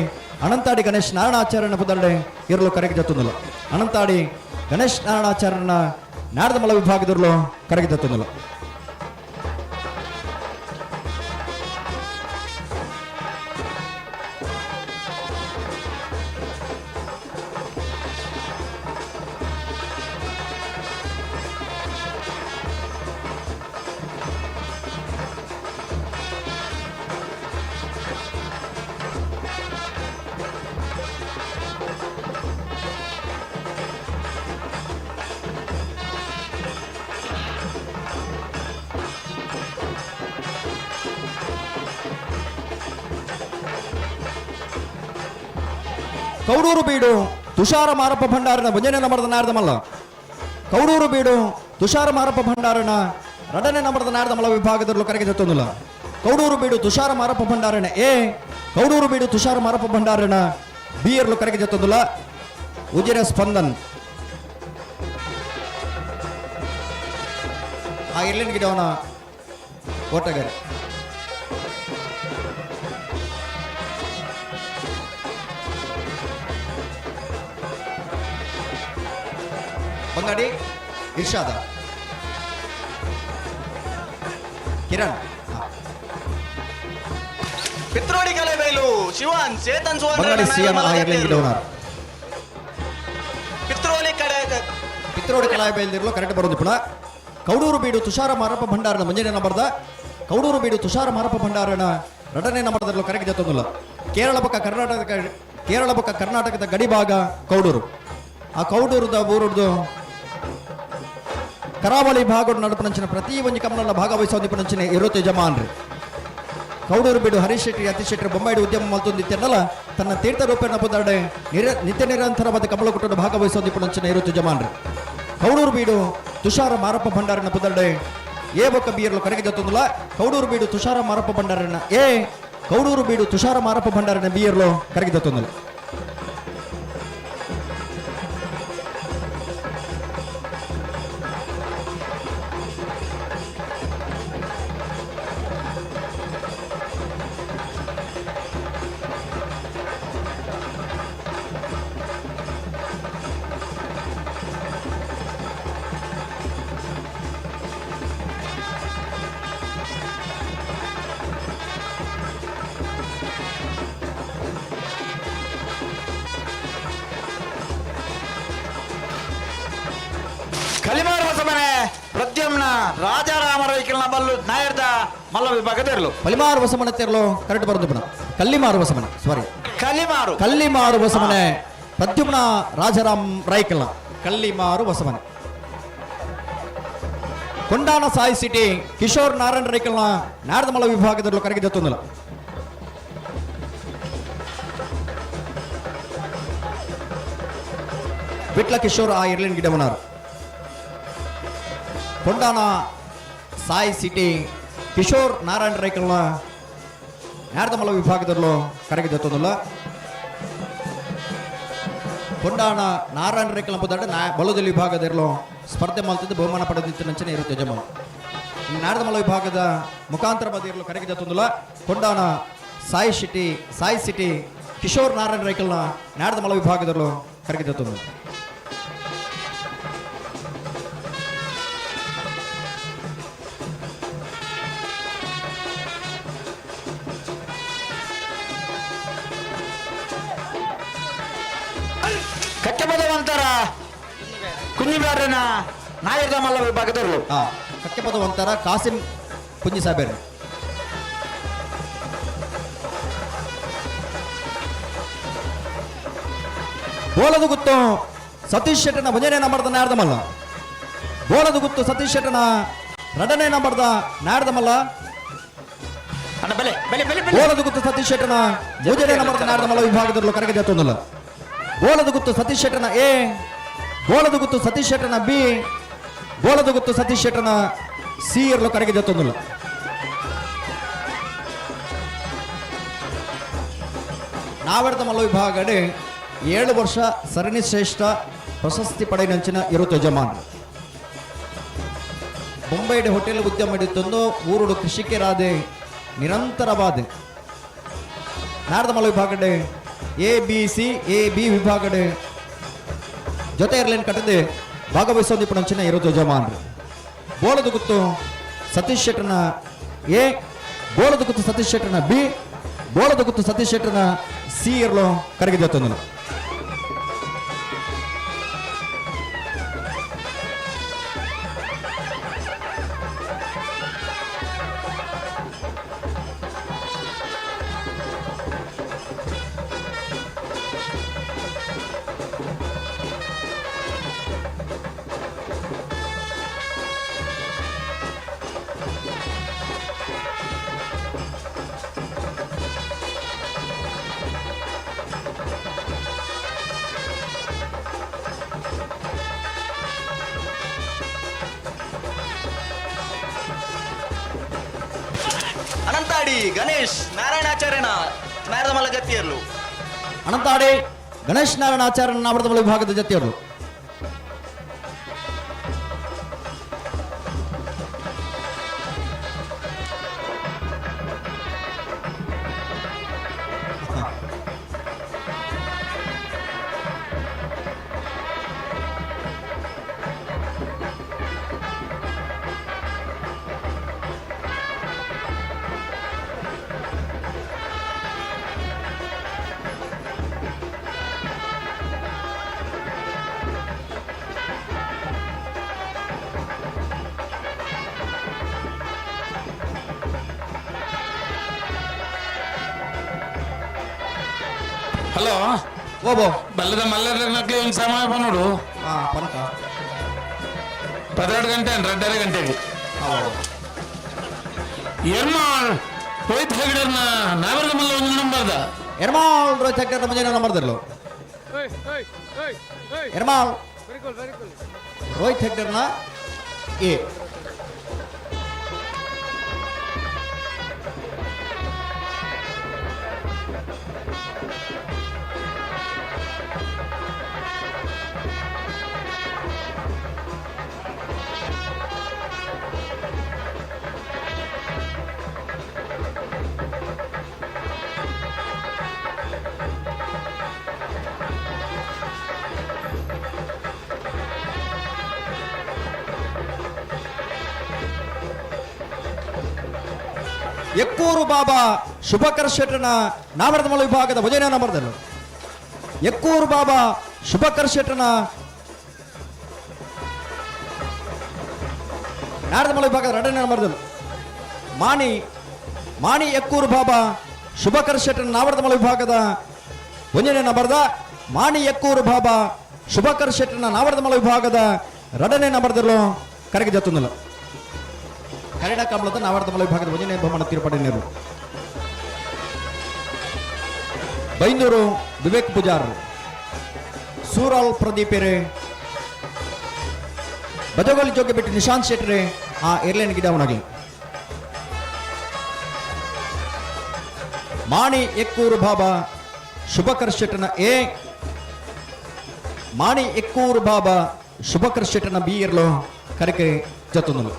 ಅನಂತಾಡಿ ಗಣೇಶ್ ನಾರಾಯಣಾಚಾರ್ಯನ ಪುದರಡೆ ಎರಲು ಕರೆಗೆ ಜತ್ತೊಂದುಲ್ಲ. ಅನಂತಾಡಿ ಗಣೇಶ್ ನಾರಾಯಣಾಚಾರ್ಯನ ನಾರದಮಲ ವಿಭಾಗದಲ್ಲೂ ಕರೆಗೆ ಜತ್ತೊಂದುಲ್ಲ. ಕೌಡೂರು ಬೀಡು ತುಷಾರ ಮಾರಪ್ಪ ಭಂಡಾರನ ಭಜನೆ ನಂಬರದ ನಾರದಮಲ್ಲ. ಕೌಡೂರು ಬೀಡು ತುಷಾರ ಮಾರಪ್ಪ ಭಂಡಾರನ ರಡನೆ ನಂಬರದ ನಾರದಮಲ್ಲ ವಿಭಾಗದಲ್ಲೂ ಕರೆಗೆ ಜತ್ತೊಂದಿಲ್ಲ. ಕೌಡೂರು ಬೀಡು ತುಷಾರ ಮಾರಪ್ಪ ಭಂಡಾರನ ಎ, ಕೌಡೂರು ಬೀಡು ತುಷಾರ ಮಾರಪ್ಪ ಭಂಡಾರನ ಬಿ ಎರಲು ಕರೆಗೆ ಜತ್ತೊಂದಿಲ್ಲ. ಉಜಿರೆ ಸ್ಪಂದನ್ ಆ ಇರ್ಲಿನ್ ಗಿಡವನ ಓಟಗಾರ. ಬಂಗಾಡಿ ಇರ್ಷಾದ ಕಿರಣ್ ಪಿತ್ರೋಡಿ ಕಲೆಬೈಲು ಶಿವಾನ್ ಚೇತನ್ ಸುವರ್ಣ ಬಂಗಾಡಿ ಸಿಎಂ ಆ ಇರ್ಲಿನ್ ಗಿಡವನಾರ್ ಪಿತ್ರೋಲಿ ಕಡೆ ಪಿತ್ರೋಡಿ ಕಲಾಯ ಬಯಲ್ದಿರಲು ಕರೆಕ್ಟ್ ಬರೋದು ಪುನಃ. ಕೌಡೂರು ಬೀಡು ತುಷಾರ ಮಾರಪ್ಪ ಭಂಡಾರನ ಮಂಜನೆ ನಂಬರ್ದ ಕೌಡೂರು ಬೀಡು ತುಷಾರ ಮಾರಪ್ಪ ಭಂಡಾರನ ರಡನೆ ನಂಬರ್ದಲ್ಲೂ ಕರೆಕ್ಟ್ ಜತ್ತೊಂದಿಲ್ಲ. ಕೇರಳ ಪಕ್ಕ ಕರ್ನಾಟಕ, ಕೇರಳ ಪಕ್ಕ ಕರ್ನಾಟಕದ ಗಡಿಭಾಗ ಕೌಡೂರು. ಆ ಕೌಡೂರುದ ಊರುಡ್ದು ಕರಾವಳಿ ಭಾಗದ ನಡುಪನಂಚಿನ ಪ್ರತಿ ಒಂಜಿ ಕಮಲನ ಭಾಗವಹಿಸುವ ನಿಪುಣಂಚಿನ ಇರುತ್ತೆ ಜಮಾನ್ರಿ. ಕೌಡೂರು ಬೀಡು ಹರೀಶ್ ಶೆಟ್ಟಿ ಅತಿ ಶೆಟ್ಟಿ ಬೊಂಬಾಯಿಡು ಉದ್ಯಮ ಮಲ್ತೊಂದಿತ್ತೆನ್ನಲ್ಲ ತನ್ನ ತೀರ್ಥ ರೂಪೇಣ ಪುದರ್ಡೆ ನಿತ್ಯ ನಿರಂತರವಾದ ಕಮಲಕುಟ್ಟದ ಭಾಗವಹಿಸುವ ನಿಪುಣಂಚಿನ ಇರುತ್ತೆ ಜಮಾನ್ರಿ. ಕೌಡೂರು ಬೀಡು ತುಷಾರ ಮಾರಪ್ಪ ಭಂಡಾರನ ಪುದರ್ಡೆ ಎ ಬೊಕ್ಕ ಬಿಯರ್ಲು ಕರೆಗೆ ಜತ್ತೊಂದುಲ್ಲ. ಕೌಡೂರು ಬೀಡು ತುಷಾರ ಮಾರಪ್ಪ ಭಂಡಾರನ ಎ, ಕೌಡೂರು ಬೀಡು ತುಷಾರ ಮಾರಪ್ಪ ಭಂಡಾರನ ಬಿಯರ್ಲು ಕರೆಗೆ ಜತ್ತೊಂದುಲ್ಲ. ಕಲಿಮಾರು ಹೊಸಮನೆ ಪ್ರದ್ಯುಮ್ನ ರಾಜಾರಾಮ ರೈಕಲ್ನ ಬಲ್ಲು ನಾಯರ್ದ ಮಲ್ಲ ವಿಭಾಗದಿರಲು ಪಲಿಮಾರು ಹೊಸಮನೆ ತೆರಲು ಕರೆಕ್ಟ್ ಬರೋದು ಪುನಃ. ಕಲ್ಲಿಮಾರು ಹೊಸಮನೆ, ಸಾರಿ, ಕಲಿಮಾರು, ಕಲ್ಲಿಮಾರು ಹೊಸಮನೆ ಪ್ರದ್ಯುಮ್ನ ರಾಜಾರಾಮ್ ರೈಕಲ್ನ ಕಲ್ಲಿಮಾರು ಹೊಸಮನೆ. ಕೊಂಡಾನ ಸಾಯಿ ಸಿಟಿ ಕಿಶೋರ್ ನಾರಾಯಣ ರೈಕಲ್ನ ನಾರದಮಲ ವಿಭಾಗದಲ್ಲೂ ಕರೆಗೆ ಜತ್ತೊಂದಿಲ್ಲ. ವಿಟ್ಲ ಕಿಶೋರ್ ಆ ಇರ್ಲಿನ್ ಗಿಡವನಾರು. ಕೊಂಡಾನ ಸಾಯಿ ಸಿಟಿ ಕಿಶೋರ್ ನಾರಾಯಣ ರೈಕಲ್ನ ನಾರದಮಲ ವಿಭಾಗದಲ್ಲೂ ಕರೆಗೆ ಜತ್ತೊಂದಿಲ್ಲ. ಕೊಂಡಾಣ ನಾರಾಯಣ ರೈಕಲ್ನ ಪುದಾಡ ನಾ ಬಲದಲ್ಲಿ ವಿಭಾಗದಿರಲು ಸ್ಪರ್ಧೆ ಮಾಡ್ತಿದ್ದು ಬಹುಮಾನ ಪಡೆದಿತ್ತು ನಂಚನೆ ಇರುತ್ತೆ ಜಮ. ನಾರದಮಲ ವಿಭಾಗದ ಮುಖಾಂತರ ಬದಿರಲು ಕರೆಗೆ ಜತ್ತೊಂದಿಲ್ಲ. ಕೊಂಡಾಣ ಸಾಯಿ ಸಿಟಿ ಕಿಶೋರ್ ನಾರಾಯಣ ರೈಕಲ್ನ ನಾರದಮಲ ವಿಭಾಗದಲ್ಲೂ ಕರೆಗೆ ಜತ್ತೊಂದಿಲ್ಲ. ಕಕ್ಕೆಪದವಂತರ ಕುഞ്ഞിಬಾರನ ನಾಯರ್ದ ಮಲ್ಲ ವಿಭಾಗದವರು. ಕಕ್ಕೆಪದವಂತರ ಕಾಸಿಂ ಕುഞ്ഞಿ ಸಾಬೇರ್. ಬೋಲದು ಗುತ್ತು ಸತೀಶ್ ಶೆಟ್ಟನ ಭಜನೆ ನಂಬರ್ದ ನಾರ್ದಮಲ್ಲ. ಬೋಲದು ಗುತ್ತು ಸತೀಶ್ ಶೆಟ್ಟನ ರಡನೆ ನಂಬರ್ದ ನಾರ್ದಮಲ್ಲ. ಗೋಲದ ಗುತ್ತು ಸತೀಶ್ ಶೆಟ್ಟನ ಮೂಜನೇ ನಂಬರ್ ನಾಡದಮಲ ವಿಭಾಗದಲ್ಲಿ ಕರಗೆ ಜತ್ತೊಂದಿಲ್ಲ. ಗೋಲದ ಗುತ್ತು ಸತೀಶ್ ಶೆಟ್ಟನ ಎ, ಗೋಲದ ಗುತ್ತು ಸತೀಶ್ ಶೆಟ್ಟನ ಬಿ, ಗೋಲದ ಗುತ್ತು ಸತೀಶ್ ಶೆಟ್ಟನ ಸಿ ಇರಲು ಕರಗೆ ಜತ್ತೊಂದಿಲ್ಲ. ನಾವರ್ದ ಮಲ್ಲ ವಿಭಾಗಡೆ 7 ವರ್ಷ ಸರಣಿ ಶ್ರೇಷ್ಠ ಪ್ರಶಸ್ತಿ ಪಡೆಯಿನಂಚಿನ ಇರುತ್ತ ಯಜಮಾನ್. ಬೊಂಬೈಡ್ ಹೋಟೆಲ್ ಉದ್ಯಮ ಹಿಡಿತೊಂದು ಊರುಡು ಕೃಷಿಕರಾದೆ ನಿರಂತರವಾದ ನಾರದಮಲ ವಿಭಾಗಡೆ A B C A B ವಿಭಾಗಡೆ ಜೊತೆ ಏರ್ಲೈನ್ ಕಟ್ಟದೆ ಭಾಗವಹಿಸೋದಿಪ್ಪನಂಚಿನ ಇರುತ್ತ ಯಜಮಾನ್. ಬೋಲದ ಗುತ್ತು ಸತೀಶ್ ಶೆಟ್ಟರ್ನ ಎ, ಬೋಲದ ಗುತ್ತು ಸತೀಶ್ ಶೆಟ್ಟರ್ನ ಬಿ, ಬೋಲದ ಗುತ್ತು ಸತೀಶ್ ಶೆಟ್ಟರ್ನ ಸಿ ಇರಲು ಕರಗಿ ಜೊತ್ತೊಂದನು. ಅನಂತಾಡಿ ಗಣೇಶ್ ನಾರಾಯಣಾಚಾರ್ಯನ ನಾರದಮಲ ಜತಿಯರ್ಲು. ಅನಂತಾಡಿ ಗಣೇಶ್ ನಾರಾಯಣಾಚಾರ್ಯನ ನಾರದಮಲ ವಿಭಾಗದ ಜತಿಯರು. ಹಲೋ ಓಬೋ ಬಲ್ಲದ ಮಲ್ಲದ ನಕ್ಲಿ ಒಂದು ಸಮಯ ನೋಡು. ಪನಕ 12 ಗಂಟೆ 2.5 ಗಂಟೆಗೆ ಎರ್ಮಾಳ್ ರೋಹಿತ್ ಹೆಗಡೆರ್ನ ನಾವರ್ದ ಮಲ್ಲ ಒಂದು ನಂಬರ್ದ. ಎರ್ಮಾಳ್ ರೋಹಿತ್ ಹೆಗಡೆ ಮುಂಜಾನೆ ನಂಬರ್ದಿರ್ಲು. ಎರ್ಮಾಳ್ ರೋಹಿತ್ ಹೆಗಡೆರ್ನ ಎ. ಎಕ್ಕೂರು ಬಾಬಾ ಶುಭಕರ್ ಶೆಟ್ಟನ ನಾಮರದಮಲ ವಿಭಾಗದ ಭಜನೆ ನಂಬರ್ದಲ್ಲ. ಎಕ್ಕೂರು ಬಾಬಾ ಶುಭಕರ್ ಶೆಟ್ಟನ ನಾರದಮಲ ವಿಭಾಗದ ಎರಡನೇ ನಂಬರ್ದಲ್ಲ. ಮಾಣಿ ಮಾಣಿ ಎಕ್ಕೂರು ಬಾಬಾ ಶುಭಕರ್ ಶೆಟ್ಟನ ನಾವರದಮಲ ವಿಭಾಗದ ಒಂದನೇ ನಂಬರ್ದ. ಮಾಣಿ ಎಕ್ಕೂರು ಬಾಬಾ ಶುಭಕರ್ ಶೆಟ್ಟನ ನಾವರದಮಲ ವಿಭಾಗದ ಎರಡನೇ ನಂಬರ್ದಲ್ಲೂ ಕರೆಗೆ ಜತ್ತುಂದಲ್ಲ. ಕನ್ನಡ ಕಮಲದ ನಾವರದಮಲ ವಿಭಾಗದ ಒಂದನೇ ಬಹುಮಾನ ತೀರ್ಪಡಿನರು ಬೈಂದೂರು ವಿವೇಕ್ ಪೂಜಾರ್, ಸೂರಾಲ್ ಪ್ರದೀಪೇರೆ, ಬಜಗೋಲಿ ಜೋಗಿ ಬಿಟ್ಟು ನಿಶಾಂತ್ ಶೆಟ್ಟರೆ ಆ ಏರ್ಲೈನ್ ಗಿಡವನಾಗಲಿ. ಮಾಣಿ ಎಕ್ಕೂರು ಬಾಬಾ ಶುಭಕರ್ ಶೆಟ್ಟನ ಎ, ಮಾಣಿ ಎಕ್ಕೂರು ಬಾಬಾ ಶುಭಕರ್ ಶೆಟ್ಟನ ಬಿ ಇರಲು ಕರೆಕೆ ಜೊತ್ತೊಂದನು.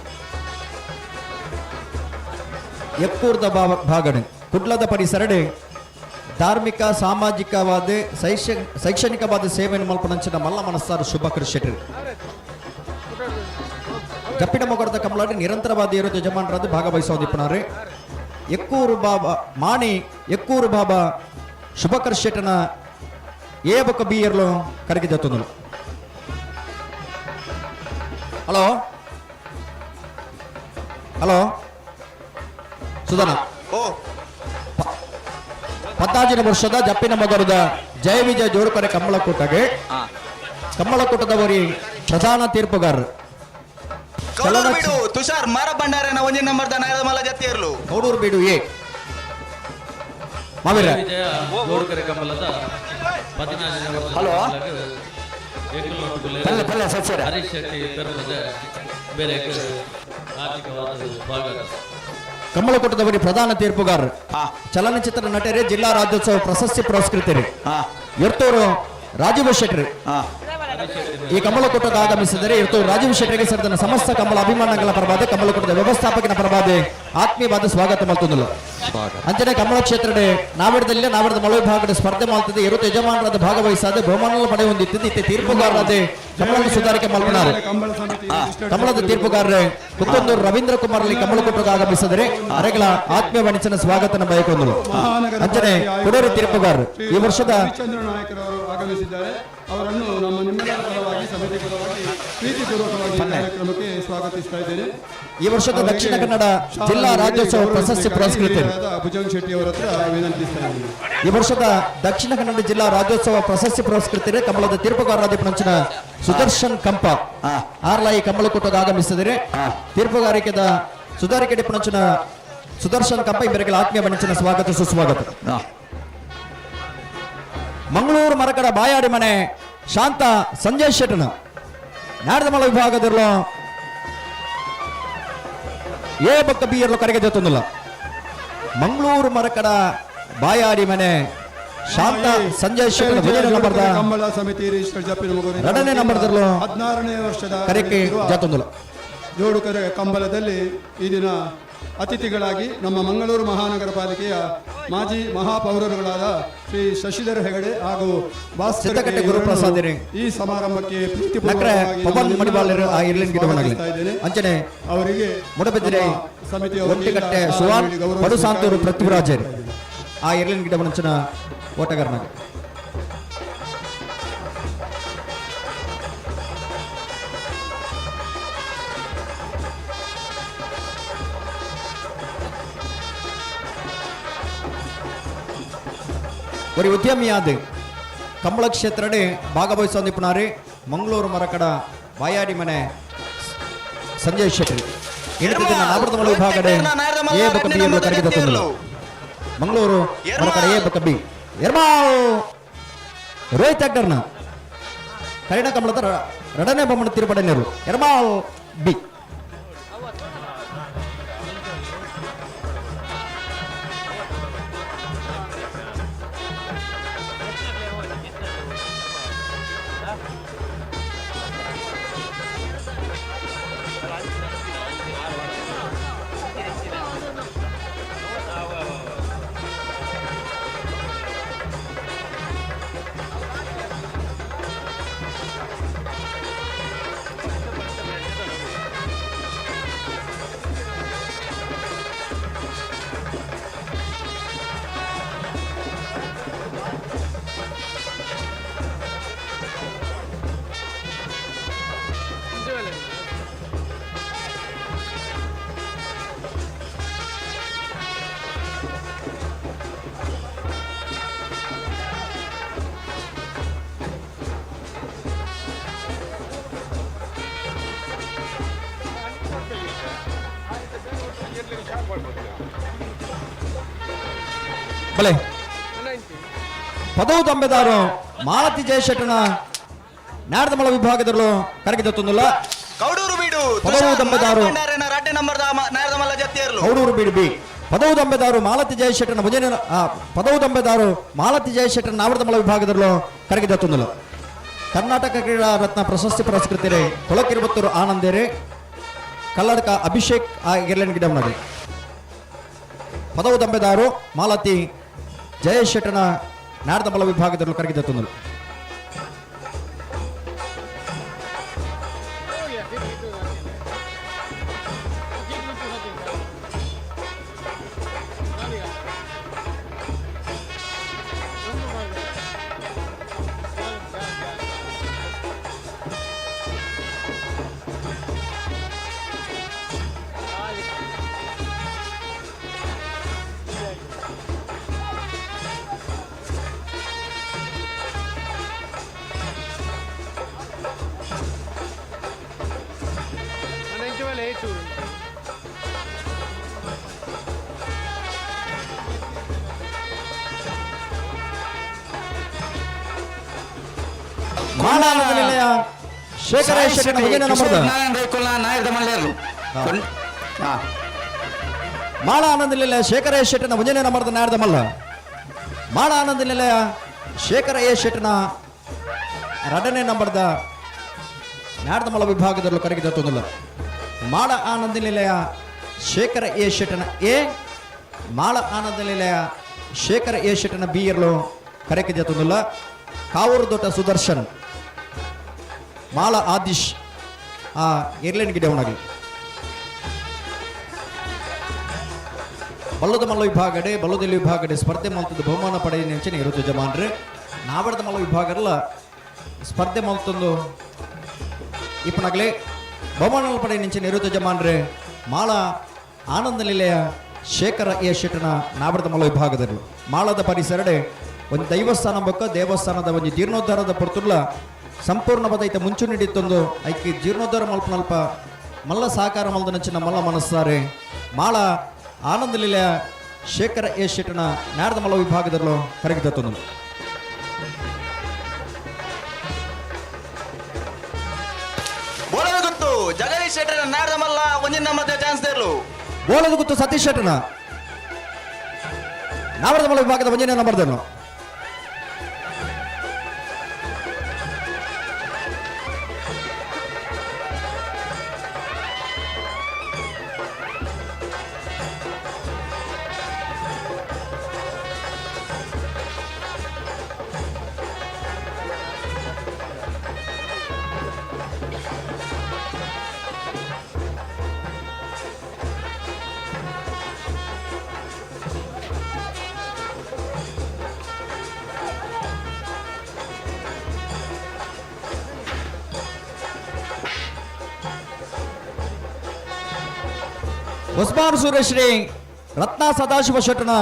ಎಕ್ಕೂರ್ದ ಭಾಗಡೆ ಕುಡ್ಲದ ಪರಿಸರಡೆ ಧಾರ್ಮಿಕ ಸಾಮಾಜಿಕವಾದ ಶೈಕ್ಷಣಿಕವಾದ ಸೇವೆಯನ್ನು ಮಲ್ಪನಂಚಿನ ಮಲ್ಲ ಮನಸ್ಸಾರು ಶುಭಕರ್ ಶೆಟ್ಟರು. ಜಪ್ಪಿನ ಮೊಗರದ ಕಮಲಾಡಿ ನಿರಂತರವಾದ ಇರೋ ಯಜಮಾನರಾದ ಭಾಗವಹಿಸೋದಿಪ್ಪನಾರೆ. ಎಕ್ಕೂರು ಬಾಬಾ ಮಾಣಿ ಎಕ್ಕೂರು ಬಾಬಾ ಶುಭಕರ್ ಶೆಟ್ಟನ ಎ ಬೊಕ್ಕ ಬಿ ಇರಲು ಕರೆಗೆ ಜತ್ತೊಂದನು. Hello hello ಸುಧನ. ಓ 14 ವರ್ಷದ ಜಪ್ಪಿನ ಮಗರದ ಜಯ ವಿಜಯ ಜೋಡುಕರೆ ಕಮ್ಮಳಕೂಟಗೆ ಕಮ್ಮಳಕೂಟದವರಿ ಪ್ರಧಾನ ತೀರ್ಪುಗಾರರು ತುಷಾರ್ ಮಾರ ಭಂಡಾರನ ಒಂದೇ ನಂಬರ್ದ ನಾರದಮಲ ಜತಿಯರ್ಲು. ಕೌಡೂರು ಬೀಡು ಎ. ಮಾವೀರ. ವಿಜಯ ಜೋಡುಕರೆ ಕಂಬಳದ 14ನೇ ವರ್ಷದ ಹಲೋ. ಕಂಬಳಗ್ ಏಕಲೋಟುಗುಲೆ ಪಲ್ಲೆ, ಪಲ್ಲೆ, ಸಚ್ಚಿರ. ಹರೀಶ್ ಶೆಟ್ಟಿ ಪೆರ್ಮಜೆ ಬೇರೆ ಆರ್ಥಿಕವಾದ ಸ್ವಾಗತ. ಕಂಬಳಕೂಟದವರಿ ಪ್ರಧಾನ ತೀರ್ಪುಗಾರರು, ಚಲನಚಿತ್ರ ನಟರೇ, ಜಿಲ್ಲಾ ರಾಜ್ಯೋತ್ಸವ ಪ್ರಶಸ್ತಿ ಪುರಸ್ಕೃತರು ಎರ್ತೂರು ರಾಜೀವ ಶೆಟ್ಟರು ಈ ಕಂಬಳಕೂಟಕ್ಕೆ ಆಗಮಿಸಿದರೆ ಎರ್ತೂರು ರಾಜೀವ್ ಶೆಟ್ಟರಿಗೆ ಸೇರಿದ ಸಮಸ್ತ ಕಂಬಳ ಅಭಿಮಾನಗಳ ಪರವಾದ, ಕಂಬಳಕೂಟದ ವ್ಯವಸ್ಥಾಪಕನ ಪರವಾದ ಆತ್ಮೀಯವಾದ ಸ್ವಾಗತ ಮಲ್ತೊಂದುಲ್ಲ. ಅಂಚನೆ ಕಂಬಳ ಕ್ಷೇತ್ರದ ನಾವಿಡದಲ್ಲಿ ನಾವಿಡದ ಮಳ ವಿಭಾಗದ ಸ್ಪರ್ಧೆ ಮಾಡ್ತದೆ. ಇರುತ್ತ ಯಜಮಾನರಾದ ಭಾಗವಹಿಸಾದ ಬಹುಮಾನ ಪಡೆ ಹೊಂದಿತ್ತು. ಇತ್ತೆ ತೀರ್ಪುಗಾರರಾದ ಕಮಲದ ಸುಧಾರಿಕೆ ಮಲ್ಪನಾರು ಕಂಬಳ ಸಮಿತಿ ರಿಜಿಸ್ಟರ್ಡ್ ಕಮಲದ ತೀರ್ಪುಗಾರರೇ ಕುಕ್ಕಂದೂರು ರವೀಂದ್ರ ಕುಮಾರ್ ಅಲ್ಲಿ ಕಮಲಕೂಟಕ್ಕೆ ಆಗಮಿಸಿದರೆ ಅರೆಗಳ ಆತ್ಮೀಯ ವಾಣಿಜ್ಯನ ಸ್ವಾಗತನ ಬಯಕೊಂದರು. ಮಹಾನಗರ ಅಂಚನೆ ಪಾಲಿಕೆ ಆಯುಕ್ತರಾದ ಕುಡೂರು ತೀರ್ಪುಗಾರರು ಶ್ರೀ ಈ ವರ್ಷದ ರವಿಚಂದ್ರ ನಾಯಕರವರು ಆಗಮಿಸಿದ್ದಾರೆ. ಅವರನ್ನು ನಮ್ಮ ನಿಮ್ಮೆಲ್ಲರ ಪರವಾಗಿ, ಸಮಿತಿ ಪರವಾಗಿ ಪ್ರೀತಿಪೂರ್ವಕವಾಗಿ ಈ ಕಾರ್ಯಕ್ರಮಕ್ಕೆ ಸ್ವಾಗತಿಸ್ತಾ ಇದ್ದೇನೆ. ಈ ವರ್ಷದ ದಕ್ಷಿಣ ಕನ್ನಡ ಜಿಲ್ಲಾ ರಾಜ್ಯೋತ್ಸವ ಪ್ರಶಸ್ತಿ ಪುರಸ್ಕೃತರು ಭುಜಂಗ್ ಶೆಟ್ಟಿ ಅವರ ಹತ್ರ ವಿನಂತಿಸ್ತಾ ಇದ್ದೀನಿ. ಈ ವರ್ಷದ ದಕ್ಷಿಣ ಕನ್ನಡ ಜಿಲ್ಲಾ ರಾಜ್ಯೋತ್ಸವ ಪ್ರಶಸ್ತಿ ಪುರಸ್ಕೃತರೆ ಕಮಲದ ತೀರ್ಪುಗಾರರಾದ ಪಂಚನ ಸುದರ್ಶನ್ ಕಂಪ ಆರ್ಲಾಯಿ ಕಮಲಕೂಟಕ್ಕೆ ಆಗಮಿಸಿದರೆ ತೀರ್ಪುಗಾರಿಕೆದ ಸುಧಾರಿಕೆ ಪಣಂಚನ ಸುದರ್ಶನ್ ಕಂಪ ಇವರಿಗೆ ಆತ್ಮೀಯ ಬಣಂಚನ ಸ್ವಾಗತ ಸುಸ್ವಾಗತ. ಮಂಗಳೂರು ಮರಕಡ ಬಾಯಾಡಿ ಮನೆ ಶಾಂತ ಸಂಜಯ್ ಶೆಟ್ಟನ ನಾಡದಮಲ ವಿಭಾಗದಲ್ಲೂ ಎ ಬಕ್ಕ ಬಿ ಎರಲು ಕರೆಗೆ ಜೊತ್ತೊಂದಿಲ್ಲ. ಮಂಗಳೂರು ಮರಕಡ ಬಾಯಾಡಿ ಮನೆ ಶಾಂತ ಸಂಜಯ್ ಶೆಟ್ಟನ ಮೊದಲನೇ ನಂಬರ್ದ ಕಂಬಳ ಸಮಿತಿ ರಿಜಿಸ್ಟರ್ಡ್ ಜಪ್ಪಿನ ಮಗು ಎರಡನೇ ನಂಬರ್ದಲ್ಲೂ 16ನೇ ವರ್ಷದ ಕರೆಗೆ ಜಾತೊಂದಿಲ್ಲ. ಜೋಡುಕರೆ ಕಂಬಳದಲ್ಲಿ ಈ ದಿನ ಅತಿಥಿಗಳಾಗಿ ನಮ್ಮ ಮಂಗಳೂರು ಮಹಾನಗರ ಪಾಲಿಕೆಯ ಮಾಜಿ ಮಹಾಪೌರರುಗಳಾದ ಶ್ರೀ ಶಶಿಧರ್ ಹೆಗಡೆ ಹಾಗೂ ಭಾಸ್ಕರ್ ಸಿದ್ದಕಟ್ಟೆ ಕೆ. ಗುರುಪ್ರಸಾದ್ ಇವರನ್ನು ಈ ಸಮಾರಂಭಕ್ಕೆ ನಕ್ರೆ ಪ್ರೀತಿಪೂರ್ವಕವಾಗಿ ಪವನ್ ನಮ್ಮ ಮಡಿವಾಳರು ಆ ಇರ್ಲಿನ್ ಗಿಡವನಾಗಲಿ ಸ್ವಾಗತಿಸ್ತಾ ಇದ್ದೇನೆ. ಅಂಚನೆ ಅವರಿಗೆ ಮುಡಬಿದ್ರೆ ನಮ್ಮ ಸಮಿತಿಯ ವತಿಯಿಂದ ಒಂಟಿಕಟ್ಟೆ ಸುವಾನ್ ಗೌರವಿಸಬೇಕಾಗಿ ಪಡುಸಾಂತೂರು ಪೃಥ್ವಿರಾಜರು ಆ ಇರ್ಲಿನ್ ಗಿಡವನಂಚನ ಓಟಗಾರನಾಗ. ஒரு ಉದ್ಯಮಿಯಾದ ಕಂಬಳ ಕ್ಷೇತ್ರಡೆ ಭಾಗವಹಿಸುವ ನಿಪುಣಾರಿ ಮಂಗಳೂರು ಮರಕಡ ಬಾಯಾಡಿ ಮನೆ ಸಂಜಯ್ ಶೆಟ್ಟಿ ಇಣುತಿನ ನಾವೃತಮಲ ವಿಭಾಗಡೆ ಎ ಬಕ ಬಿ ಎಂದು ಕರೆಗಿದ ತಂದರು. ಮಂಗಳೂರು ಮರಕಡ ಎ ಬಕ ಬಿ ಎರ್ಮಾಲ್ ರೋಹಿತ್ ಅಗ್ಗರ್ನ ಕರಿಣ ಕಮಲದ ರಡನೆ ಬೊಮ್ಮನ ತಿರುಪಡನೆರು ಎರ್ಮಾಲ್ ಬಿ. ಬಲೆ ಪದವು ತಂಬೆದಾರು ಮಾಲತಿ ಜಯಶೆಟ್ಟನ ನಾಡದಮಳ ವಿಭಾಗದಲ್ಲೂ ಕರಗಿದ ತೊಂದಿಲ್ಲ. ಕೌಡೂರು ಬೀಡು ಪದವು ತಂಬೆದಾರು ರಡ್ಡೆ ನಂಬರ್ ನಾಯರ್ದಮಲ್ಲ ಜತ್ತಿಯರ್ಲು. ಕೌಡೂರು ಬೀಡು ಬಿ ಪದವು ತಂಬೆದಾರು ಮಾಲತಿ ಜಯಶೆಟ್ಟನ ಭಜನೆ ಪದವು ತಂಬೆದಾರು ಮಾಲತಿ ಜಯಶೆಟ್ಟನ ನಾವೃತಮಳ ವಿಭಾಗದಲ್ಲೂ ಕರಗಿದ ತೊಂದಿಲ್ಲ. ಕರ್ನಾಟಕ ಕ್ರೀಡಾ ರತ್ನ ಪ್ರಶಸ್ತಿ ಪುರಸ್ಕೃತರೆ ಕೊಳಕಿರುಬತ್ತೂರು ಆನಂದೇರೆ ಕಲ್ಲಡ್ಕ ಅಭಿಷೇಕ್ ಗಿರ್ಲನ್ ಗಿಡಮ್ನಗರಿ ಪದವು ತಂಬೆದಾರು ಮಾಲತಿ ಜಯಶೆಟ್ಟನ ನಾಡದಮಲ ವಿಭಾಗದಲ್ಲೂ ಕರಗಿದ ತೊಂದರು. ಮಾಳಾನಂದ ನಿಲಯ ಶೇಖರ ಶೆಟ್ಟನ ಒಂಜನೇ ನಂಬರ್ದ ನಾಯರ್ದ ಮಲ್ಲೇರ್ಲು. ಮಾಳ ಆನಂದ ನಿಲಯ ಶೇಖರ ಶೆಟ್ಟನ ಒಂಜನೇ ನಂಬರ್ದ ನಾಯರ್ದ ಮಲ್ಲ. ಮಾಳ ಆನಂದ ನಿಲಯ ಶೇಖರ ಎ ಶೆಟ್ಟನ ಎರಡನೇ ನಂಬರ್ದ ನಾಡ್ದ ಮಲ್ಲ ವಿಭಾಗದಲ್ಲೂ ಕರಗಿದ ತೊಂದಲ್ಲ. ಮಾಳ ಆನಂದ ನಿಲಯ ಶೇಖರ ಎ ಶೆಟ್ಟನ ಎ, ಮಾಳ ಆನಂದ ನಿಲಯ ಶೇಖರ ಎ ಶೆಟ್ಟನ ಬಿ ಇರಲು ಕರೆಕಿದ ತೊಂದಲ್ಲ. ಕಾವೂರು ದೊಡ್ಡ ಸುದರ್ಶನ್ ಮಾಳ ಆದಿಶ್ ಆ ಏರ್ಲೈನ್ ಗಿಡವನಾಗಲಿ. ಬಲ್ಲದ ಮಲ್ಲ ವಿಭಾಗಡೆ ಬಲ್ಲದಲ್ಲಿ ವಿಭಾಗಡೆ ಸ್ಪರ್ಧೆ ಮಲ್ತದ ಬಹುಮಾನ ಪಡೆಯ ನೆಂಚಿನ ಇರುತ್ತೆ ಜಮಾನ್ರೆ. ನಾವಡದ ಮಲ್ಲ ವಿಭಾಗಲ್ಲ ಸ್ಪರ್ಧೆ ಮಲ್ತೊಂದು ಇಪ್ಪನಾಗಲೇ ಬಹುಮಾನ ಪಡೆಯ ನೆಂಚಿನ ಇರುತ್ತೆ ಜಮಾನ್ರೆ. ಮಾಳ ಆನಂದ ನಿಲಯ ಶೇಖರ ಎ ಶೆಟ್ಟನ ನಾವಡದ ಮಲ್ಲ ವಿಭಾಗದಲ್ಲಿ ಮಾಳದ ಪರಿಸರಡೆ ಒಂದು ದೈವಸ್ಥಾನ ಬೊಕ್ಕ ದೇವಸ್ಥಾನದ ಒಂದು ಜೀರ್ಣೋದ್ಧಾರದ ಪೊರ್ತುಲ್ಲ ಸಂಪೂರ್ಣವಾದ ಐತ ಮುಂಚು ನೀಡಿತ್ತೊಂದು ಐಕೆ ಜೀರ್ಣೋದ್ಧಾರ ಮಲ್ಪನಲ್ಪ ಮಲ್ಲ ಸಹಕಾರ ಮಲ್ದ ನಂಚಿನ ಮಲ್ಲ ಮನಸ್ಸಾರೆ. ಮಾಳ ಆನಂದ ಲೀಲೆಯ ಶೇಖರ ಎ ಶೆಟ್ಟನ ನಾರದ ಮಲ್ಲ ವಿಭಾಗದಲ್ಲೂ ಕರಗಿದ. ಬೋಳದ ಗುತ್ತು ಜಗದೀಶ್ ಶೆಟ್ಟರ್ ನಾರದ ಮಲ್ಲ ಒಂಜಿನ ಮಧ್ಯೆ ಚಾನ್ಸ್ ದೇರ್ಲು. ಬೋಳದ ಗುತ್ತು ಸತೀಶ್ ಶೆಟ್ಟನ ನಾವರದ ಮಲ್ಲ ವಿಭಾಗದ ಒಂಜನೇ ನಂಬರ್ದನ್ನು. ಉಸ್ಮಾನ್ ಸುರೇಶ್ರೀ ರತ್ನ ಸದಾಶಿವ ಶೆಟ್ಟನ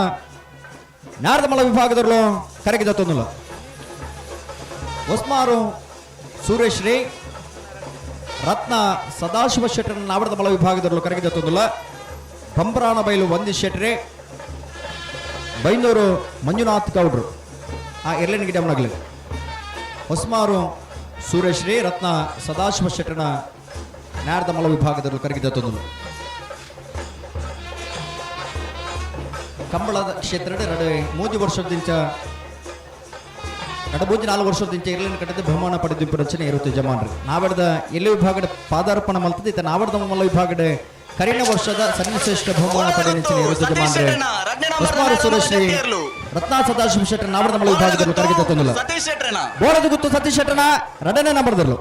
ನಾರದಮಲ ವಿಭಾಗದಲ್ಲೂ ಕರಗಿದ ತೊಂದಲ. ಉಸ್ಮಾರು ಸುರೇಶ್ರೀ ರತ್ನ ಸದಾಶಿವ ಶೆಟ್ಟನ ನಾವಡದಮಲ ವಿಭಾಗದಲ್ಲೂ ಕರಗಿದ ತೊಂದಲ. ಬಂಬ್ರಾಣ ಬೈಲು ವಂದಿ ಶೆಟ್ರೆ ಬೈಂದೂರು ಮಂಜುನಾಥ್ ಗೌಡ್ರು ಆ ಎರ್ಲೇನ್ ಗಿಡಮನಗಲಿ. ಹೊಸ್ಮಾರು ಸುರೇಶ್ರೀ ರತ್ನ ಸದಾಶಿವ ಶೆಟ್ಟನ ನಾರದಮಲ ವಿಭಾಗದಲ್ಲೂ ಕರಗಿದ ತೊಂದಲು. ಕಂಬಳದ ಕ್ಷೇತ್ರದ ಎರಡು ಮೂಜಿ ವರ್ಷದಿಂಚ ಎರಡು ಮೂಜಿ ನಾಲ್ಕು ವರ್ಷದಿಂಚ ಇರ್ಲಿನ ಕಟ್ಟದ ಬಹುಮಾನ ಪಡೆದು ರಚನೆ ಇರುತ್ತೆ ಜಮಾನ್ರಿ. ನಾವಡ್ದ ಎಲ್ಲಿ ವಿಭಾಗದ ಪಾದಾರ್ಪಣ ಮಲ್ತದೆ ಇತ್ತ ನಾವಡ್ದ ಮಲ್ಲ ವಿಭಾಗದ ಕರಿನ ವರ್ಷದ ಸನ್ನಿಶ್ರೇಷ್ಠ ಬಹುಮಾನ ಪಡೆದ ಇರುತ್ತೆ ಜಮಾನ್ರಿ. ಉಸ್ಮಾರು ಸುರೇಶ್ರೀ ರತ್ನ ಸದಾಶಿವ ಶೆಟ್ಟರ್ ನಾವಡ್ದ ಮಲ್ಲ ವಿಭಾಗದಲ್ಲಿ ಕರಗಿದ ತೊಂದಲ್ಲ. ಬೋಳದ ಗುತ್ತು ಸತೀಶ್ ಶೆಟ್ಟರ್ನ ಎರಡನೇ ನಂಬರ್ದಲ್ಲೂ.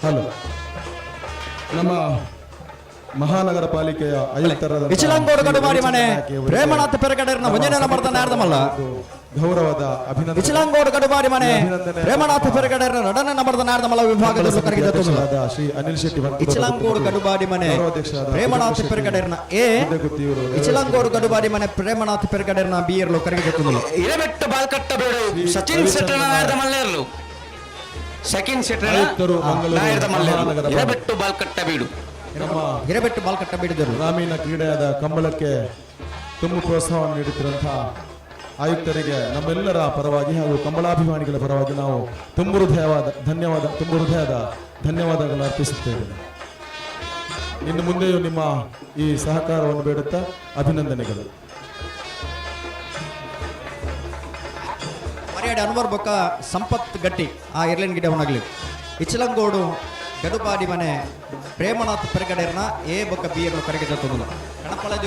ಹಲೋ, ನಮ್ಮ ಮಹಾನಗರ ಪಾಲಿಕೆಯ ಆಯುಕ್ತರಾದ ಇಚಲಂಗೋಡು ಕಡುಮಾಡಿ ಮನೆ ಪ್ರೇಮನಾಥ ಪೆರಗಡರ್ನ ಒಂಜನೇ ನಂಬರ್ದ ನಾರ್ದಮಲ್ಲ. ಗೌರವದ ಅಭಿನಂದನೆ. ಇಚಲಂಗೋಡು ಕಡುಮಾಡಿ ಮನೆ ಪ್ರೇಮನಾಥ ಪೆರಗಡರ್ನ ಎರಡನೇ ನಂಬರ್ದ ನಾರ್ದಮಲ್ಲ ವಿಭಾಗದಲ್ಲಿ ಕರಗಿದ ತೊಂದಲ. ಶ್ರೀ ಅನಿಲ್ ಶೆಟ್ಟಿ ಇಚಲಂಗೋಡು ಕಡುಬಾಡಿ ಮನೆ ಪ್ರೇಮನಾಥ ಪೆರಗಡರ್ನ ಎ, ಇಚಲಂಗೋಡು ಕಡುಬಾಡಿ ಮನೆ ಪ್ರೇಮನಾಥ ಪೆರಗಡರ್ನ ಬಿ ಇರಲು ಕರಗಿದ ತೊಂದಲ. ಇರಬೆಟ್ಟು ಬಾಲ್ಕಟ್ಟಬೇಡು ಸಚಿನ್ ಶೆಟ್ಟರ್ನ ನಾಯರ್ದ ಮಲ್ಲೇರ್ಲು. ಸಚಿನ್ ಶೆಟ್ಟರ್ನ ನಾಯರ್ದ ಮಲ್ಲೇರ್ಲು. ಇರಬೆಟ್ಟು ಬಾಲ್ಕಟ್ಟಬೇಡು. ಹಿರಬೆಟ್ಟು ಬಾಲ್ಕಟ್ಟ ಬೀಡಿದರು. ಗ್ರಾಮೀಣ ಕ್ರೀಡೆಯಾದ ಕಂಬಳಕ್ಕೆ ತುಂಬ ಪ್ರೋತ್ಸಾಹವನ್ನು ನೀಡುತ್ತಿರುವಂತಹ ಆಯುಕ್ತರಿಗೆ ನಮ್ಮೆಲ್ಲರ ಪರವಾಗಿ ಹಾಗೂ ಕಂಬಳಾಭಿಮಾನಿಗಳ ಪರವಾಗಿ ನಾವು ತುಂಬು ಹೃದಯದ ಧನ್ಯವಾದಗಳನ್ನು ಅರ್ಪಿಸುತ್ತೇವೆ. ಇನ್ನು ಮುಂದೆಯೂ ನಿಮ್ಮ ಈ ಸಹಕಾರವನ್ನು ಬೇಡುತ್ತಾ ಅಭಿನಂದನೆಗಳು. ಮರ್ಯಾಡೆ ಅನ್ವರ್ ಬೊಕ್ಕ ಸಂಪತ್ ಗಟ್ಟಿ ಆ ಏರ್ಲೈನ್ ಗಿಡವನಾಗಲಿ. ಇಚಲಂಗೋಡು ಗಡುಪಾಡಿ ಮನೆ ಪ್ರೇಮನಾಥ್ ಪೆರಗಡೆರ್ನ ಎ ಬೊಕ್ಕ ಬಿ ಅನ್ನು ಕರೆಗೆ ತೊಂದಲ್ಲ. ಕಣಪಳದ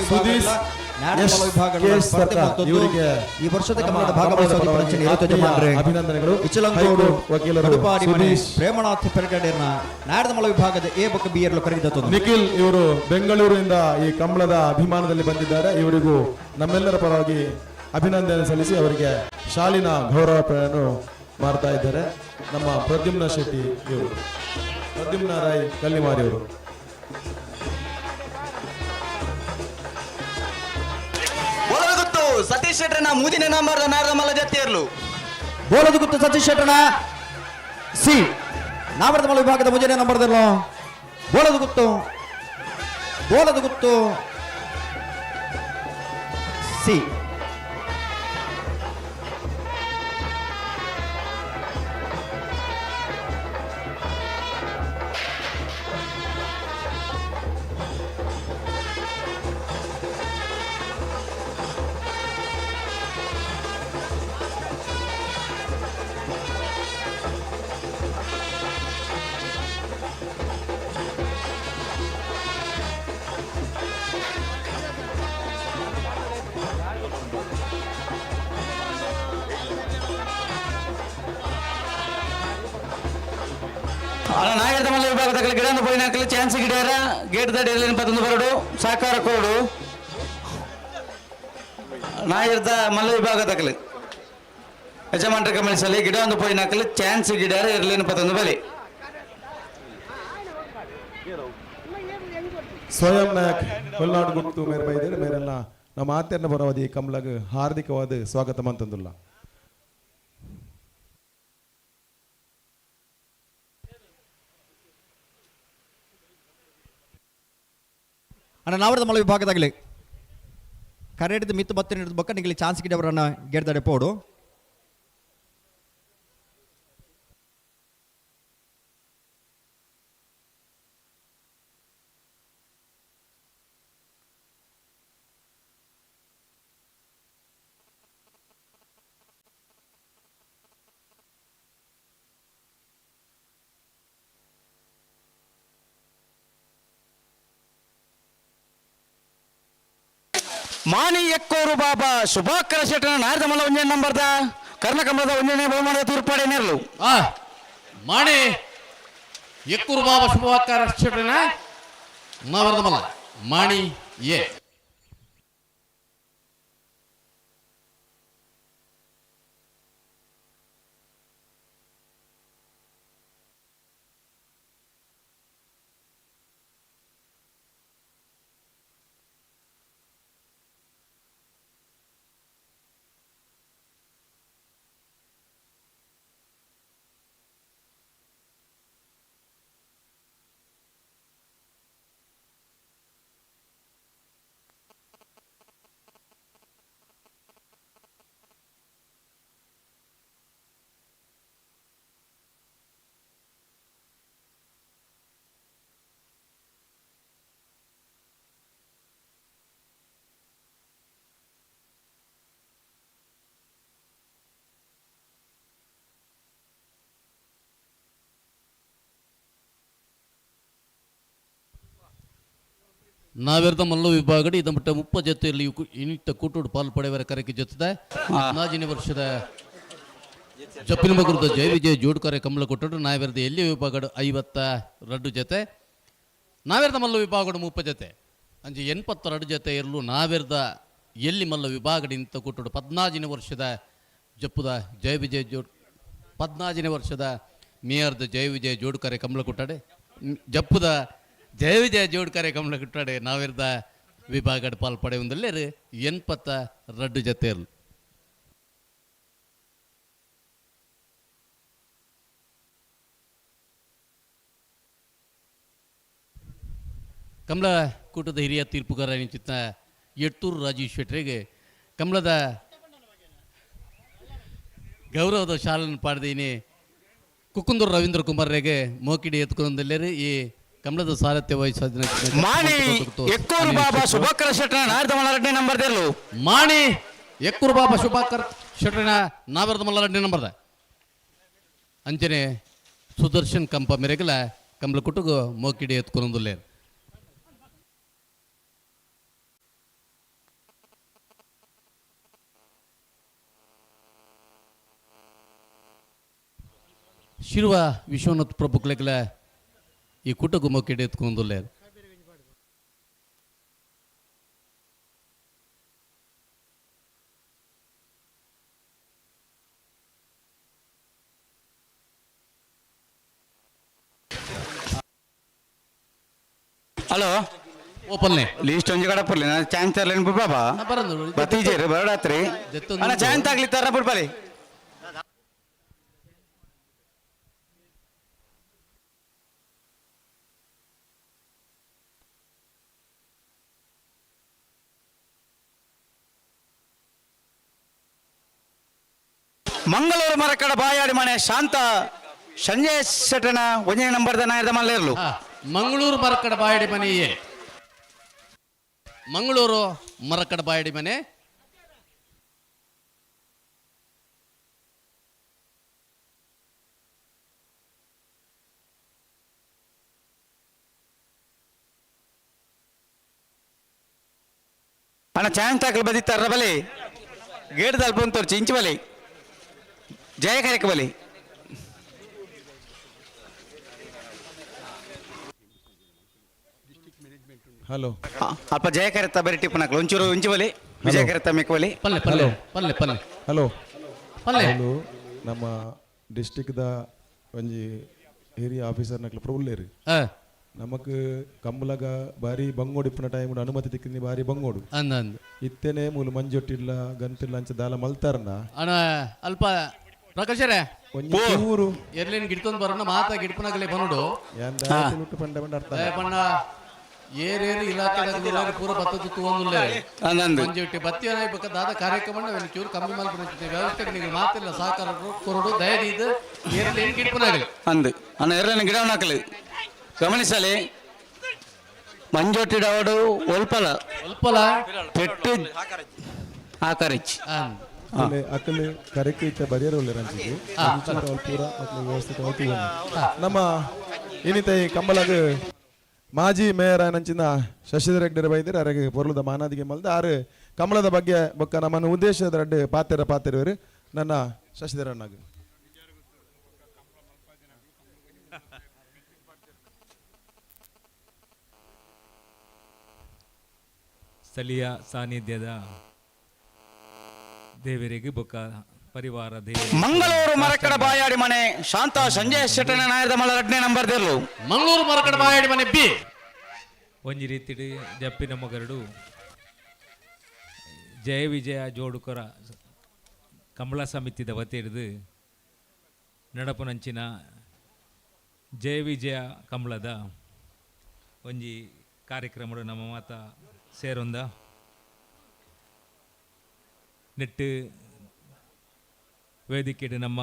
ವಿಭಾಗದ ಸ್ಪರ್ಧೆ ಮಲ್ತೊಂದು ಈ ವರ್ಷದ ಕಂಬಳದ ಭಾಗವಹಿಸುವ ಯಜಮಾನರೇ ಅಭಿನಂದನೆಗಳು. ಇಚಲಂಗೋಡು ಹೈಕೋರ್ಟ್ ವಕೀಲರು ಕಡುಪಾಡಿ ಮನೆ ಸುಧೀಶ್. ಪ್ರೇಮನಾಥ್ ಪೆರಗಡೆಯನ್ನ ನಾಡದಮಲ ವಿಭಾಗದ ಎ ಬೊಕ್ಕ ಬಿ ಎರಲು ಕರೆಗಿದ್ದತ್ತು ನಿಖಿಲ್ ಇವರು ಬೆಂಗಳೂರಿನಿಂದ ಈ ಕಂಬಳದ ಅಭಿಮಾನದಲ್ಲಿ ಬಂದಿದ್ದಾರೆ. ಇವರಿಗೂ ನಮ್ಮೆಲ್ಲರ ಪರವಾಗಿ ಅಭಿನಂದನೆ ಸಲ್ಲಿಸಿ ಅವರಿಗೆ ಶಾಲಿನ ಗೌರವವನ್ನು ಮಾಡ್ತಾ ಇದ್ದಾರೆ ನಮ್ಮ ಪ್ರದ್ಯುಮ್ನ ಶೆಟ್ಟಿ ಇವರು, ಪ್ರದ್ಯುಮ್ನ ರಾಯ್ ಕಲ್ಲಿಮಾರಿ ಅವರು. ಬೋಲದು ಸತೀಶ್ ಶೆಟ್ಟರ್ನ ಮೂದಿನ ನಂಬರ್ ನಾರದಮಲ್ಲ ಜತ್ತಿಯರ್ಲು. ಬೋಲದು ಗುತ್ತು ಸತೀಶ್ ಶೆಟ್ಟರ್ನ ಸಿ ನಾಮರದಮಲ ವಿಭಾಗದ ಮುಂಜಾನೆ ನಂಬರ್ದಲ್ಲೋ. ಬೋಲದು ಗುತ್ತು, ಬೋಲದು ಗುತ್ತು ಸಿ. ಅಲ್ಲ ನಾಗರದಮಲ್ಲ ವಿಭಾಗದ ಗಿಡ ಪೋಯಿನಾಕಲು ಚಾನ್ಸ್ ಗಿಡಾರ ಗೇಟ್ ದಡಿಯಲ್ಲಿ ಪತ್ತೊಂದು ಬರಡು ಸಹಕಾರ ಕೋಡು ನಾಯರ್ದ ಮಲ್ಲ ವಿಭಾಗದಕಲು ಯಜಮಾನ್ರ ಗಮನಿಸಲಿ ಗಿಡ ಒಂದು ಪೋಯಿನಾಕಲು ಚಾನ್ಸ್ ಗಿಡಾರ ಇರಲೇನು ಪತ್ತೊಂದು ಬಲಿ. ಸ್ವಯಂ ನಾಯಕ್ ಕೊಲ್ನಾಡು ಗುತ್ತು ಮೇರೆ ಬೈದರು ಮೇರೆಲ್ಲ ನಮ್ಮ ಆತರ್ನ ಬರವಾದಿ ಕಮಲಗ್ ಹಾರ್ದಿಕವಾದ ಸ್ವಾಗತ ಮಂತಂದುಲ್ಲ. ಅಣ್ಣ ನಾವರದ ವಿಭಾಗದಾಗಲಿ ಕರೆಡಿದ ಮಿತ್ತು ಬತ್ತ ಹಿಡಿದು ಬೊಕ್ಕ ನಿಗಲಿ ಚಾನ್ಸ್ ಗಿಡವರನ್ನ ಗೆಡ್ದಡೆ ಪೋಡು. ಮಾಣಿ ಎಕ್ಕೋರು ಬಾಬಾ ಶುಭಾಕರ ಶೆಟ್ಟನ ನಾರದಮಲ್ಲ ಒಂಜನೇ ನಂಬರ್ದ ಕರ್ಣಕಮಲದ ಒಂಜನೇ ಬಹುಮಾನದ ತೀರ್ಪಾಡೆ ನೇರಲು. ಮಾಣಿ ಎಕ್ಕೂರು ಬಾಬಾ ಶುಭಾಕರ ಶೆಟ್ಟನ ನಾವರ್ದಮಲ್ಲ ಮಾಣಿ ಎ. ನಾವೆರ್ದ ಮಲ್ಲ ವಿಭಾಗಡಿ ಇದಮಟ್ಟ 30 ಜೊತೆಯಲ್ಲಿ ಇನ್ನಿಟ್ಟ ಕೂಟೋಡು ಪಾಲು ಪಡೆಯವರ ಕರೆಗೆ ಜೊತೆ 14ನೇ ವರ್ಷದ ಜಪ್ಪಿನ ಮಗುರದ ಜಯ ವಿಜಯ ಜೋಡ್ಕರೆ ಕಮಲ ಕೊಟ್ಟರು. ನಾವೆರ್ದ ಎಲ್ಲಿ ವಿಭಾಗಡು 52 ಜೊತೆ, ನಾವೆರ್ದ ಮಲ್ಲ ವಿಭಾಗಡು 30 ಜೊತೆ, ಅಂಚೆ 82 ಜೊತೆ ಇರಲು ನಾವೆರ್ದ ಎಲ್ಲಿ ಮಲ್ಲ ವಿಭಾಗಡಿ ಇಂತ ಕೂಟೋಡು 14ನೇ ವರ್ಷದ ಜಪ್ಪುದ ಜಯ ವಿಜಯ ಜೋಡ್ 14ನೇ ವರ್ಷದ ಮೇಯರ್ದ ಜಯ ವಿಜಯ ಜೋಡ್ಕರೆ ಕಮಲ ಕೊಟ್ಟಾಡೆ ಜಪ್ಪುದ ಜಯ ವಿಜಯ ಜೋಡ್ಕರೆ ಕಮಲ ಕೊಟ್ಟಾಡೆ ನಾವಿರ್ದ ವಿಭಾಗಡ್ ಪಾಲ್ ಪಡೆಯುವುದಲ್ಲೇ 82 ಜೊತೆ ಇರಲು. ಕಮಲ ಕೂಟದ ಹಿರಿಯ ತೀರ್ಪುಗಾರ ನಿಂಚಿತ ಎಟ್ಟೂರು ರಾಜೀವ್ ಶೆಟ್ಟರಿಗೆ ಕಮಲದ ಗೌರವದ ಶಾಲನ್ನು ಪಾಡ್ದೀನಿ. ಕುಕ್ಕುಂದೂರು ರವೀಂದ್ರ ಕುಮಾರ್ರಿಗೆ ಮೋಕಿಡಿ ಎತ್ಕೊಂಡಲ್ಲೇರಿ ಈ ಕಮಲದ ಸಾರಥ್ಯ ವಹಿಸಿದ ಮಾಣಿ ಎಕ್ಕೂರು ಬಾಬಾ ಶುಭಾಕರ ಶೆಟ್ಟನ ನಾರದ ಮಲ್ಲರಡ್ಡಿ ನಂಬರ್ ದೇರ್ಲು. ಮಾಣಿ ಎಕ್ಕೂರು ಬಾಬಾ ಶುಭಾಕರ್ ಶೆಟ್ಟನ ನಾವರದ ಮಲ್ಲರಡ್ಡಿ ನಂಬರ್ದ ಅಂಚನೆ ಸುದರ್ಶನ್ ಕಂಪ ಮೇರೆಗಲ ಕಮಲ ಕುಟುಗು ಮೋಕಿಡಿ ಎತ್ಕೊಂಡಲ್ಲೇರು. ಶಿರುವ ವಿಶ್ವನಾಥ್ ಪ್ರಭುಕ್ಲೆಗ್ಲ ಈ ಕೂಟಗು ಮೊಕ್ಕೆಡೆ ಎತ್ಕೊಂದುಲ್ಲೆ. ಹಲೋ ಓಪನ್ನೆ ಲೀಸ್ಟ್ ಒಂಜಿ ಕಡೆ ಪುರ್ಲಿ ನಾನು ಚಾನ್ಸ್ ತರ್ಲೇನು ಬುಡ್ಬಾಬಾ ಬತ್ತೀಜೇರು ಬರಡಾತ್ರಿ ಅಣ್ಣ ಚಾನ್ಸ್ ಆಗ್ಲಿ ತರ ಬುಡ್ಬಾಲಿ. ಮಂಗಳೂರು ಮರಕಡ ಬಾಯಾಡಿ ಮನೆ ಶಾಂತ ಸಂಜಯ್ ಶೆಟ್ಟನ ಒಂದನೇ ನಂಬರ್ದ ನಾಯದ ಮಲ್ಲೇರ್ಲು. ಮಂಗಳೂರು ಮರಕಡ ಬಾಯಾಡಿ ಮನೆಯೇ, ಮಂಗಳೂರು ಮರಕಡ ಬಾಯಾಡಿ ಮನೆ. ಅಣ್ಣ ಚಾನ್ಸ್ ಹಾಕಲು ಬದಿತ್ತಾರ ಬಲಿ ಗೇಟ್ ತಲುಪ ತೋರ್ಚಿ ಇಂಚು ಬಲಿ ಜಯ ಕರೆಕ್ ಬಲಿ. ಹಲೋ ಅಲ್ಪ ಜಯ ಕರೆತ್ತ ಬರಿ ಟಿಪ್ಪನಕ್ಲು ಒಂಚೂರು ಇಂಚು ಬಲಿ ವಿಜಯ ಕರೆತ್ತ ಮಿಕ್ ಬಲಿ. ಪಲ್ಲೆ ಪಲ್ಲೆ ಪಲ್ಲೆ ಪಲ್ಲೆ ಹಲೋ ಪಲ್ಲೆ. ಹಲೋ ನಮ್ಮ ಡಿಸ್ಟಿಕ್ದ ಒಂಜಿ ಹಿರಿಯ ಆಫೀಸರ್ನಕ್ಲು ಪ್ರೌಲ್ಲೇರು. ನಮಕ್ ಕಂಬಲಗ ಬಾರಿ ಬಂಗೋಡು ಇಪ್ಪುನ ಟೈಮ್ ಅನುಮತಿ ತಿಕ್ಕಿನಿ ಬಾರಿ ಬಂಗೋಡು. ಅಂದ ಅಂದ್ ಇತ್ತೇನೆ ಮೂಲು ಮಂಜೊಟ್ಟಿಲ್ಲ ಗಂತಿಲ್ಲ ಅಂಚ ದಾಲ ಮಲ್ತಾರನ. ಅಣ್ಣ ಅಲ್ಪ ಪ್ರಕಾಶರೇ ಒಂಜಿ ಚೂರು ಎರ್ಲಿನ್ ಗಿಡ್ತೊಂದು ಬರೋಣ ಮಾತಾ ಗಿಡ್ಪನಗಲೇ ಬನ್ನೋಡು. ಯಾನ್ ದಾಲ ತುಳುಟು ಪಂಡ ಪಂಡ ಅರ್ಥ. ಪಂಡ ಏರೇರು ಇಲಾಖೆ ಪೂರ ಬತ್ತದ ತೂವೊಂದುಲ್ಲೆ. ಅಂದಂದು. ಮಂಜೊಟ್ಟಿ ಬತ್ತಿಯನ ಬೊಕ್ಕ ದಾದ ಕಾರ್ಯಕ್ರಮ ಚೂರು ಕಮ್ಮಿ ಮಲ್ಪುನ ವ್ಯವಸ್ಥೆ ನೀವು ಮಾತಿಲ್ಲ ಸಹಕಾರ ಕೊರಡು ದಯದೀದ್ ಏರ್ಲಿನ್ ಗಿಡ್ಪನಗಲಿ. ಅಂದು ಅಣ್ಣ ಎರ್ಲಿನ ಗಿಡವನ್ನ ಹಾಕಲಿ ಗಮನಿಸಲಿ ಮಂಜೊಟ್ಟಿಡವಡು ಒಲ್ಪಲ ಒಲ್ಪಲ ಪೆಟ್ಟು ಆಕರಿಚ್. ಅಕಲೆ ಅಕಲೆ ಕರೆಕ್ ಇತ್ತ ಬರಿಯರ ಉಲ್ಲೆರ್ ಅಂಚಿಗ್. ಅಂಚಿನ ಅವ್ಲು ಪೂರ ಅಕ್ಲೆ ವ್ಯವಸ್ಥೆ ತೂವೊಂದು. ನಮ್ಮ ಇನ್ನಿತ ಈ ಕಂಬಲಗ್ ಮಾಜಿ ಮೇಯರ್ ಆನಂಚಿನ ಶಶಿಧರ್ ಹೆಗ್ಡೆರ್ ಬೈದೆರ್ ಅರೆಗ್ ಪೊರ್ಲುದ ಮಾನಾದಿಗೆ ಮಲ್ದ ಆರು ಕಮಲದ ಬಗ್ಗೆ ಬೊಕ್ಕ ನಮ್ಮನ ಉದ್ದೇಶದ ರಡ್ಡ್ ಪಾತೆರ ಪಾತೆರುವೆರ್ ನನ್ನ ಶಶಿಧರ್ ಅಣ್ಣಗ್. ಸ್ಥಳೀಯ ಸಾನ್ನಿಧ್ಯದ ದೇವರಿಗೆ ಬೊಕ್ಕ ಪರಿವಾರ ದೇವರಿಗೆ ಮಂಗಳೂರು ಮರಕಡ ಬಾಯಾಡಿ ಮನೆ ಶಾಂತ ಸಂಜಯ್ ಶೆಟ್ಟನ ನಾಯರದ ಮಲ್ಲ ರಡ್ನೇ ನಂಬರ್ ದೇರ್ಲು. ಮಂಗಳೂರು ಮರಕಡ ಬಾಯಾಡಿ ಮನೆ ಬಿ. ಒಂಜಿ ರೀತಿಡ್ ಜಪ್ಪಿನ ಮೊಗರಡು ಜಯ ವಿಜಯ ಜೋಡುಕರ ಕಂಬಳ ಸಮಿತಿದ ವತಿಯಿಡ್ದು ನಡಪುನಂಚಿನ ಜಯ ವಿಜಯ ಕಂಬಳದ ಒಂಜಿ ಕಾರ್ಯಕ್ರಮಡು ನಮ್ಮ ಮಾತ ಸೇರೊಂದ ನೆಟ್ಟು ವೇದಿಕೆಡು ನಮ್ಮ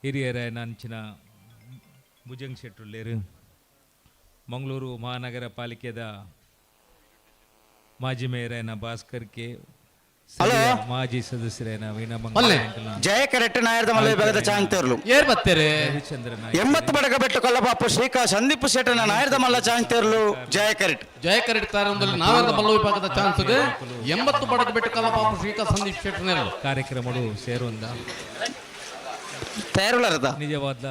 ಹಿರಿಯರ ನಂಚಿನ ಭುಜಂಗ್ ಶೆಟ್ಟುಳ್ಳೇರು ಮಂಗಳೂರು ಮಹಾನಗರ ಪಾಲಿಕೆದ ಮಾಜಿ ಮೇಯರಾಯನ ಭಾಸ್ಕರ್ ಕೆ ಹಲೋ. ಮಾಜಿ ಸದಸ್ಯರಾಯನ ವೀಣಾ ಪಲ್ಲೆ. ಜಯ ಕರೆಕ್ಟ್ ನಾಯರದ ಮಲ್ಲ ವಿಭಾಗದ ಚಾಂತೇರ್ಲು. ಏರ್ ಬತ್ತೇರೆ? ರವಿಚಂದ್ರ 80 ಬಡಗ ಬೆಟ್ಟು ಕೊಲ್ಲಬಾಪು ಶ್ರೀಕಾ ಸಂದೀಪ್ ಶೆಟ್ಟನ ನಾಯರದ ಮಲ್ಲ ಚಾಂತೇರ್ಲು ಜಯ ಕರೆಕ್ಟ್. ಜಯ ಕರೆಕ್ಟ್ ತಾರೊಂದಲ್ಲಿ ನಾವೆಲ್ಲ ಮಲ್ಲ ವಿಭಾಗದ ಚಾನ್ಸ್ 80 ಬಡಗ ಬೆಟ್ಟು ಕಲ್ಲಬಾಪು ಶ್ರೀಕಾ ಸಂದೀಪ್ ಶೆಟ್ಟನ ಕಾರ್ಯಕ್ರಮಡು ಸೇರುವಂದ ತಯಾರುಳ್ಳರದ ನಿಜವಾದ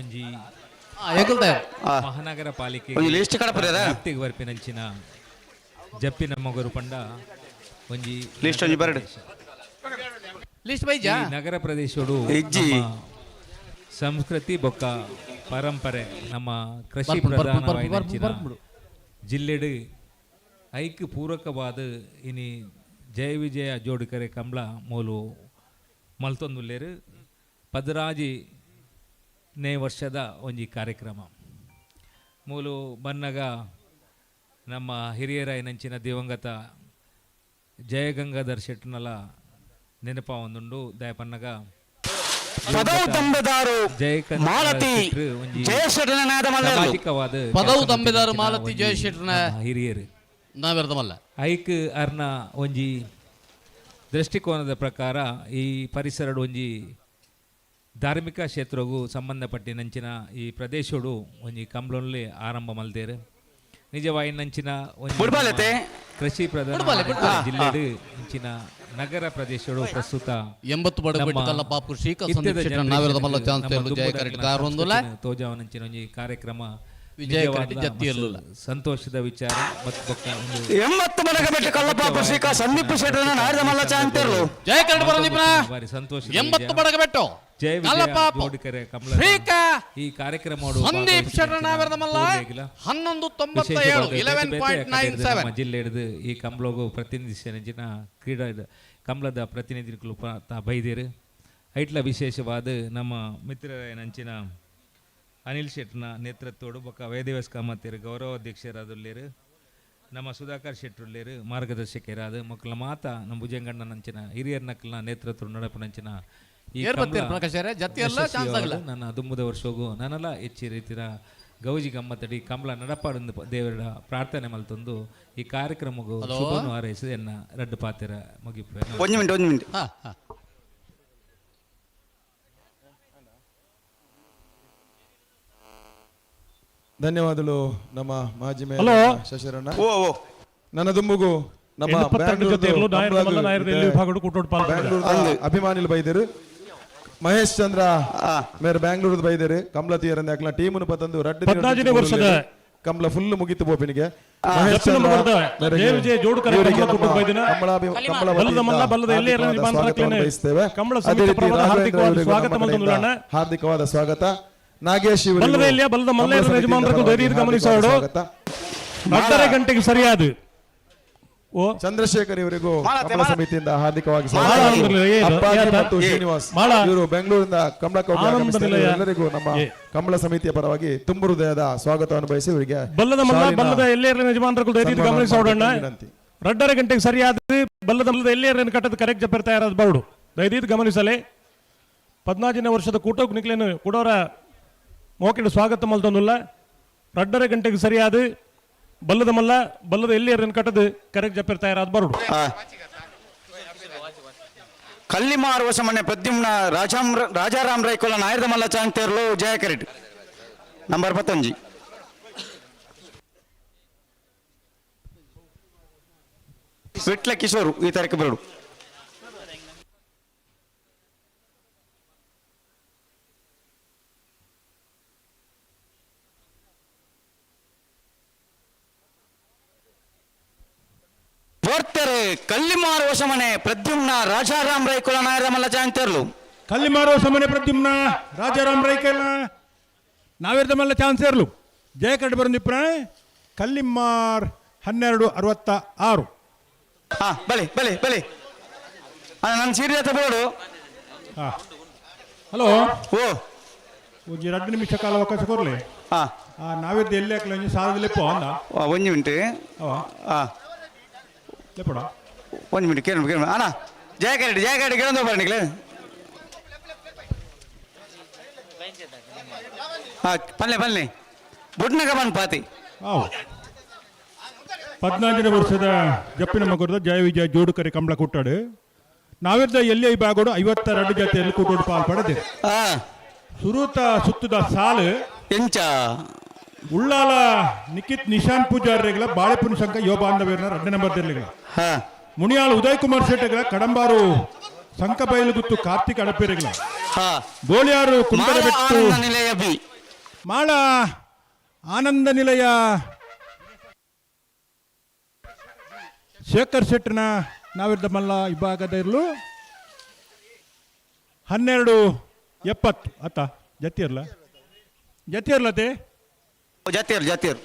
ಒಂಜಿ ಏಕಲ್ ತಯಾರು. ಮಹಾನಗರ ಪಾಲಿಕೆ ಒಂಜಿ ಲಿಸ್ಟ್ ಕಡಪುರದ? ವ್ಯಾಪ್ತಿಗೆ ಬರ್ಪಿನಂಚಿನ ಜಪ್ಪಿನ ಮೊಗರು ಪಂಡ ಒಂಜಿ ಲಿಸ್ಟ್ ಒಂಜಿ ಬರಡು. ಲಿಸ್ಟ್ ಬೈಜಾ? ಈ ನಗರ ಪ್ರದೇಶಡು ಇಜ್ಜಿ. ನಮ್ಮ ಸಂಸ್ಕೃತಿ ಬೊಕ್ಕ ಪರಂಪರೆ ನಮ್ಮ ಕೃಷಿ ಬರ್ಪುಂಡು, ಬರ್ಪುಂಡು, ಪ್ರಧಾನವಾಯಿನಂಚಿನ ಬರ್ಪುಂಡು, ಬರ್ಪುಂಡು. ಜಿಲ್ಲೆಡು ಐಕ್ ಪೂರಕವಾದ ಇನಿ ಜಯ ವಿಜಯ ಜೋಡುಕರೆ ಕಂಬಳ ಮೂಲು ಮಲ್ತೊಂದುಲ್ಲೇರು ಪದರಾಜಿ ನೇ ವರ್ಷದ ಒಂಜಿ ಕಾರ್ಯಕ್ರಮ ಮೂಲು ಬನ್ನಗ ನಮ್ಮ ಹಿರಿಯರಾಯಿನಂಚಿನ ದಿವಂಗತ ಜಯಗಂಗಾಧರ್ ಶೆಟ್ಟನಲ ನೆನಪ ಒಂದುಂಡು ದಯಪನ್ನಗ ಪದವು ತಂಬೆದಾರು ಜಯಕಂದ ಮಾಲತಿ ಶೆಟ್ರು ಒಂಜಿ ಜಯ ಶೆಟ್ಟನ ನಾದ ಮಲ್ಲೇರ್ಲು. ಸಾಮಾಜಿಕವಾದ ಪದವು ಕೆಲಸ ತಂಬೆದಾರು ಮಲ್ತಿನಂಚಿನ ಮಾಲತಿ ಒಂಜಿ ಜಯ ಶೆಟ್ಟನ ನಮ್ಮ ಹಿರಿಯರು ನಾವೆರ್ದ ಮಲ್ಲ ಐಕ್ ಅರ್ನ ಒಂಜಿ ದೃಷ್ಟಿಕೋನದ ಪ್ರಕಾರ ಈ ಪರಿಸರಡು ಒಂಜಿ ಧಾರ್ಮಿಕ ಕ್ಷೇತ್ರಗೂ ಸಂಬಂಧಪಟ್ಟಿನಂಚಿನ ಈ ಪ್ರದೇಶಡು ಒಂಜಿ ಕಂಬ್ಲೊನ್ಲಿ ಆರಂಭ ಮಲ್ತೇರು ನಿಜವಾಯಿನಂಚಿನ ಒಂಜಿ ಬುಡ್ಬಾಲತೆ. ನಮ್ಮ ಕೃಷಿ ಪ್ರಧಾನ ಜಿಲ್ಲೆಡು ಇಂಚಿನ ನಗರ ಪ್ರದೇಶಗಳು ಪ್ರಸ್ತುತ 80 ಬಡಗಬೆಟ್ಟು ಕಲ್ಲಪಾಪು ಶ್ರೀಕಾ ಸಂದೀಪ್ ಶೆಟ್ಟರ್ ನಾವಿರದ ಮಲ್ಲ ಚಾನ್ಸ್ ಜಯ ಕರೆಕ್ಟ್ ಕಾರೊಂದುಲ ತೋಜಾವನಂಚಿನ ಒಂಜಿ ಕಾರ್ಯಕ್ರಮ ವಿಜಯ ಕರೆಕ್ಟ್ ಜತ್ತಿಯಲ್ಲುಲ್ಲ. ಸಂತೋಷದ ವಿಚಾರ ಮತ್ತು ಬೊಕ್ಕ ಒಂದು 80 ಬಡಗಬೆಟ್ಟು ಕಲ್ಲಪಾಪು ಶ್ರೀಕಾ ಸಂದೀಪ್ ಶೆಟ್ಟರ್ನ ನಾಯರದ ಮಲ್ಲ ಚಾಂತೇರ್ಲು. ಜಯ ಕರೆಕ್ಟ್ ಬರೋದಿಪ್ನ ಬಾರಿ ಸಂತೋಷದ 80 ವಿಚಾರ. ಬಡಗಬೆಟ್ಟು ಜಯ ವಿಜಯ ಕಲ್ಲಪಾಪು ಜೋಡಿಕೆರೆ ಕಮಲ ಶ್ರೀಕಾ ಈ ಕಾರ್ಯಕ್ರಮ ಸಂದೀಪ್ ಶೆಟ್ಟರ್ ನಾವಿರದ ಮಲ್ಲ 11.97 11.97 ಜಿಲ್ಲೆ ಹಿಡಿದು ಈ ಕಂಬ್ಲೋಗು ಪ್ರತಿನಿಧಿಸಿನ ಕ್ರೀಡಾ ಕಮಲದ ಪ್ರತಿನಿಧಿಗಳು ಬೈದೇರು. ಐಟ್ಲ ವಿಶೇಷವಾದ ನಮ್ಮ ಮಿತ್ರರ ನಂಚಿನ ಅನಿಲ್ ಶೆಟ್ನ ನೇತೃತ್ವಡು ಬೊಕ್ಕ ವೇದವ್ಯಾಸ ಕಾಮತಿರು ಗೌರವ ಅಧ್ಯಕ್ಷರಾದುಲ್ಲೇರು, ನಮ್ಮ ಸುಧಾಕರ್ ಶೆಟ್ಟರುಳ್ಳೇರು ಮಾರ್ಗದರ್ಶಕರಾದ ಮಕ್ಕಳ ಮಾತ ನಮ್ಮ ಭುಜಂಗಣ್ಣ ನಂಚಿನ ಹಿರಿಯರ ನಕ್ಕಲ್ನ ನೇತೃತ್ವ ನಡಪು ನಂಚಿನ ಈ ಏರ್ ಕಮಲ ಬತ್ತೀರ್ ಪ್ರಕಾಶರೇ, ಜತ್ತಿಯಲ್ಲ ಚಾನ್ಸ್ ಯಶಸ್ವಿಯಾದ ಆಗಲ್ಲ. ನನ್ನ ದುಮ್ಮದ ವರ್ಷೋಗು ನಾನೆಲ್ಲ ಹೆಚ್ಚಿ ರೀತಿಯ ಗೌಜಿ ಗಮ್ಮತ್ತಡಿ ಕಮಲ ನಡಪಾಡೊಂದು ದೇವರ ಪ್ರಾರ್ಥನೆ ಮಲ್ತೊಂದು ಈ ಕಾರ್ಯಕ್ರಮಗೂ ಹಲೋ? ಶುಭನು ಹಾರೈಸಿದ ಎನ್ನ ರಡ್ಡು ಪಾತಿರ ಮುಗಿಪು. ಒಂದು ಮಿನಿಟ್, ಒಂದು ಮಿನಿಟ್. ಹಾ, ಹಾ. ಧನ್ಯವಾದಗಳು ನಮ್ಮ ಮಾಜಿ ಮೇಯರ್ ಹಲೋ. ಶಶಿರಣ್ಣ. ಓ, ಓ. ನನ್ನ ದುಂಬುಗು ನಮ್ಮ 82 ಬ್ಯಾಂಗ್ಳೂರ್ದು ಜೊತೆಯಲ್ಲೂ ನಾಯರ್ ಕಂಬಳಗು ಮಲ್ಲ ನಾಯರ್ ಇದೆ. ಎಲ್ಲಿ ವಿಭಾಗಡು ಕೂಟೋಡು ಪಾಲ್ ಪಡೆದ. ಬ್ಯಾಂಗ್ಳೂರ್ದ ಅಭಿಮಾನಿಲು ಬೈದರು. ಮಹೇಶ್ ಚಂದ್ರ ಮೇರ್ ಬ್ಯಾಂಗ್ಳೂರ್ದ ಬೈದರು. ಕಮಲ ತೀರಂದ ಯಾಕಲ ಟೀಮ್ನು ಪತ್ತಂದು ರಡ್ಡು ದಿನ 14ನೇ ವರ್ಷದ ಕಮಲ ಫುಲ್ ಮುಗಿತು ಬೋಪಿನಿಗೆ. ಮಹೇಶ್ ದಕ್ಷಿಣ ಚಂದ್ರ ಮಗದ ಮೇರೆಗೆ ಜಯ ವಿಜಯ ಜೋಡುಕರ ಇವರಿಗೆ ಕಮಲ ನಮ್ಮ ಕೂಟದ ಬೈದಿನ. ಕಮಲ ಬಲ್ಲದ ವತಿಯಿಂದ ಮಲ್ಲ ಬಲ್ಲದ ಎಲ್ಲೇ ಇರಲಿ ಹಾರ್ದಿಕವಾದ ಬಾಂಧವರ ಸ್ವಾಗತವನ್ನು ಕ್ಲೇನೆ. ಬಯಸ್ತೇವೆ. ಕಮಲ ಅದೇ ಸಮಿತಿ ರೀತಿ ಪರವಾದ ರಾಘವೇಂದ್ರ ಹಾರ್ದಿಕವಾದ ಇವರಿಗೂ ಸ್ವಾಗತ ನಮ್ಮ ಮಲ್ತೊಂದು ಕಡೆಯಿಂದ ಅಣ್ಣ. ಹಾರ್ದಿಕವಾದ ಸ್ವಾಗತ. ನಾಗೇಶ್ ಇವರಿಗೂ ಬಲ್ಲದ ಎಲ್ಲಿಯ ಬಲ್ಲದ ಮಲ್ಲ ಕಮಲ ಇರುವ ಸಮಿತಿಯಿಂದ ಯಜಮಾನರಿಗೂ ಪರವಾಗಿ ಧೈರ್ಯದ ಗಮನಿಸೋಡು. ಹಾರ್ದಿಕವಾದ ಸ್ವಾಗತ. 2.5 ಗಂಟೆಗೆ ಸರಿಯಾದ ಓ ಚಂದ್ರಶೇಖರ್ ಇವರಿಗೂ ಮಾಳ, ಕಮಲ ಮಾಳ. ಸಮಿತಿಯಿಂದ ಹಾರ್ದಿಕವಾಗಿ ಮಾಳ ಸ್ವಾಗತ. ಆನಂದ ನಿಲಯ, ಏನು? ಅಪ್ಪಾಜಿ ಯಾತ? ಮತ್ತು ಏ. ಶ್ರೀನಿವಾಸ್ ಮಾಳ. ಇವರು ಬೆಂಗಳೂರಿನಿಂದ ಕಮಲಕ್ಕೆ ಹೋಗಿ ಆನಂದ ಆಗಮಿಸಿದ್ದಾರೆ. ನಿಲಯ. ಎಲ್ಲರಿಗೂ ನಮ್ಮ ಏ. ಕಮಲ ಸಮಿತಿಯ ಪರವಾಗಿ ತುಂಬು ಹೃದಯದ ಸ್ವಾಗತವನ್ನು ಬಯಸಿ ಇವರಿಗೆ ಬಲ್ಲದ ಮಲ್ಲ ಶಾಲಿನ ಬಲ್ಲದ ಎಲ್ಲೇ ಇರಲಿ ಯಜಮಾನರಿಗೂ ಧೈರ್ಯದ ಸನ್ಮಾನ ಗಮನಿಸೋಡಣ್ಣ. ವಿನಂತಿ. 2.5 ಗಂಟೆಗೆ ಸರಿಯಾದ ಬಲ್ಲದ ಮಲ್ಲದ ಎಲ್ಲೇ ಇರಲಿ ಕಟ್ಟದ ಕರೆಕ್ಟ್ ಜಪ್ಪಿರ್ ತಯಾರಾದ ಬೌಡು ದಯದೀದ್ ಗಮನಿಸಲೆ. 14ನೇ ವರ್ಷದ ಕೂಟಕ್ಕೆ ನಿಕ್ಲೇನು ಕೊಡೋರ ಮೋಕಿಡ ಸ್ವಾಗತ ಮಲ್ತೊಂದುಲ್ಲ. 2.5 ಗಂಟೆಗೆ ಸರಿಯಾದ ಬಲ್ಲದ ಮಲ್ಲ ಬಲ್ಲದ ಎಲ್ಲಿ ಕಟ್ಟದು ಕರೆಕ್ಟ್ ಜಪ್ಪಿರ್ ತಯಾರಾದ ಬರುಡು. ಕಲ್ಲಿಮಾರು ವರ್ಷ ಮೊನ್ನೆ ಪ್ರದ್ಯುಮ್ನ ರಾಜಾರಾಮ್ ರೈಕೋಲ ನಾಯರದ ಮಲ್ಲ ಚಾಂತೇರ್ಲು ಜಯ ಕರೆಟ್ ನಂಬರ್ 11. ವಿಟ್ಲ ಕಿಶೋರ್ ಈ ತಾರೀಕು ಬರಡು. ಬೋರ್ತೆರೆ ಕಲ್ಲಿಮಾರು ವಶಮನೆ ಪ್ರದ್ಯುಮ್ನ ರಾಜಾರಾಮ್ ರೈಕುಲ ನಾಯರ ಮಲ್ಲ ಚಾಂತೇರ್ಲು. ಕಲ್ಲಿಮಾರು ವಶಮನೆ ಪ್ರದ್ಯುಮ್ನ ರಾಜಾರಾಮ್ ರೈಕುಲ ನಾವಿರ್ದ ಮಲ್ಲ ಚಾನ್ಸೇರ್ಲು ಜಯ ಕಡ್ ಬರಂದಿಪ್ರ ಕಲ್ಲಿಮಾರ್ 12:66. ಹಾ, ಬಲಿ ಬಲಿ ಬಲಿ. ನನ್ನ ಸೀರೆ ಹತ್ರ ಬೋರ್ಡು. ಹಾ. ಹಲೋ. ಓ. ಒಂಜಿ 2 ನಿಮಿಷ ಕಾಲ ಅವಕಾಶ ಕೊರ್ಲಿ. ಹಾ. ನಾವಿರ್ದ ಎಲ್ಲಿ ಹಾಕ್ಲ ಒಂಜಿ ಸಾಲದ ಲೆಪ್ಪು ಅಂದ. ಒಂಜಿ ಮಿನಿಟ್. ಹಾ. ಲೆಪ್ಪಡ. ಒಂದು ಮಿನಿಟ್ ಕೇಳು ಕೇಳು ಅಣ್ಣ. ಜಯ ಕರೆಕ್ಟ್ ಜಯ ಕರೆಕ್ಟ್ ಕೇಳೋದು ಬರ ನಿಕ್ಲೆ. ಹಾ, ಪಲ್ಲೆ ಪಲ್ಲೆ ಬುಡ್ನಗ ಬನ್ ಪಾತಿ. ಹಾವು. 14ನೇ ವರ್ಷದ ಜಪ್ಪಿನ ಮಗುರದ ಜಯ ವಿಜಯ ಜೋಡುಕರಿ ಕಂಬಳ ಕುಟ್ಟಾಡು. ನಾವಿರ್ದ ಎಲ್ಲಿ ಈ ಬಾಗೋಡು 52 ಜಾತಿಯಲ್ಲಿ ಕೂಟೋಡು ಪಾಲ್ ಪಡೆದೆ. ಸುರೂತ ಸುತ್ತದ ಸಾಲು ಎಂಚ ಉಳ್ಳಾಲ ನಿಖಿತ್ ನಿಶಾನ್ ಪೂಜಾರಿಗಳ ಬಾಳೆಪುನ್ ಸಂಘ ಯುವ ಬಾಂಧವ್ಯರ 2 ನಂಬರ್ ದಿರ್ಲಿಗಳ. ಮುನಿಯಾಲ್ ಉದಯ್ ಕುಮಾರ್ ಶೆಟ್ಟಿಗಳ ಕಡಂಬಾರು ಸಂಕಬೈಲುಗುತ್ತು ಕಾರ್ತಿಕ್ ಅಡಪೇರಿಗಳ. ಬೋಳಿಯಾರು ಕುಂಟದ ಮಾಳ ಬೆಟ್ಟು ಆನಂದ ನಿಲಯ ಬಿ. ಮಾಳ ಆನಂದ ನಿಲಯ ಶೇಖರ್ ಶೆಟ್ಟನ ನಾವಿರ್ದ ಮಲ್ಲ ವಿಭಾಗದ ಇರಲು 12:70 ಅತ್ತ ಜತಿಯರ್ಲ ಜತಿಯರ್ಲತೆ ಜತಿಯರ್ ಜತಿಯರ್.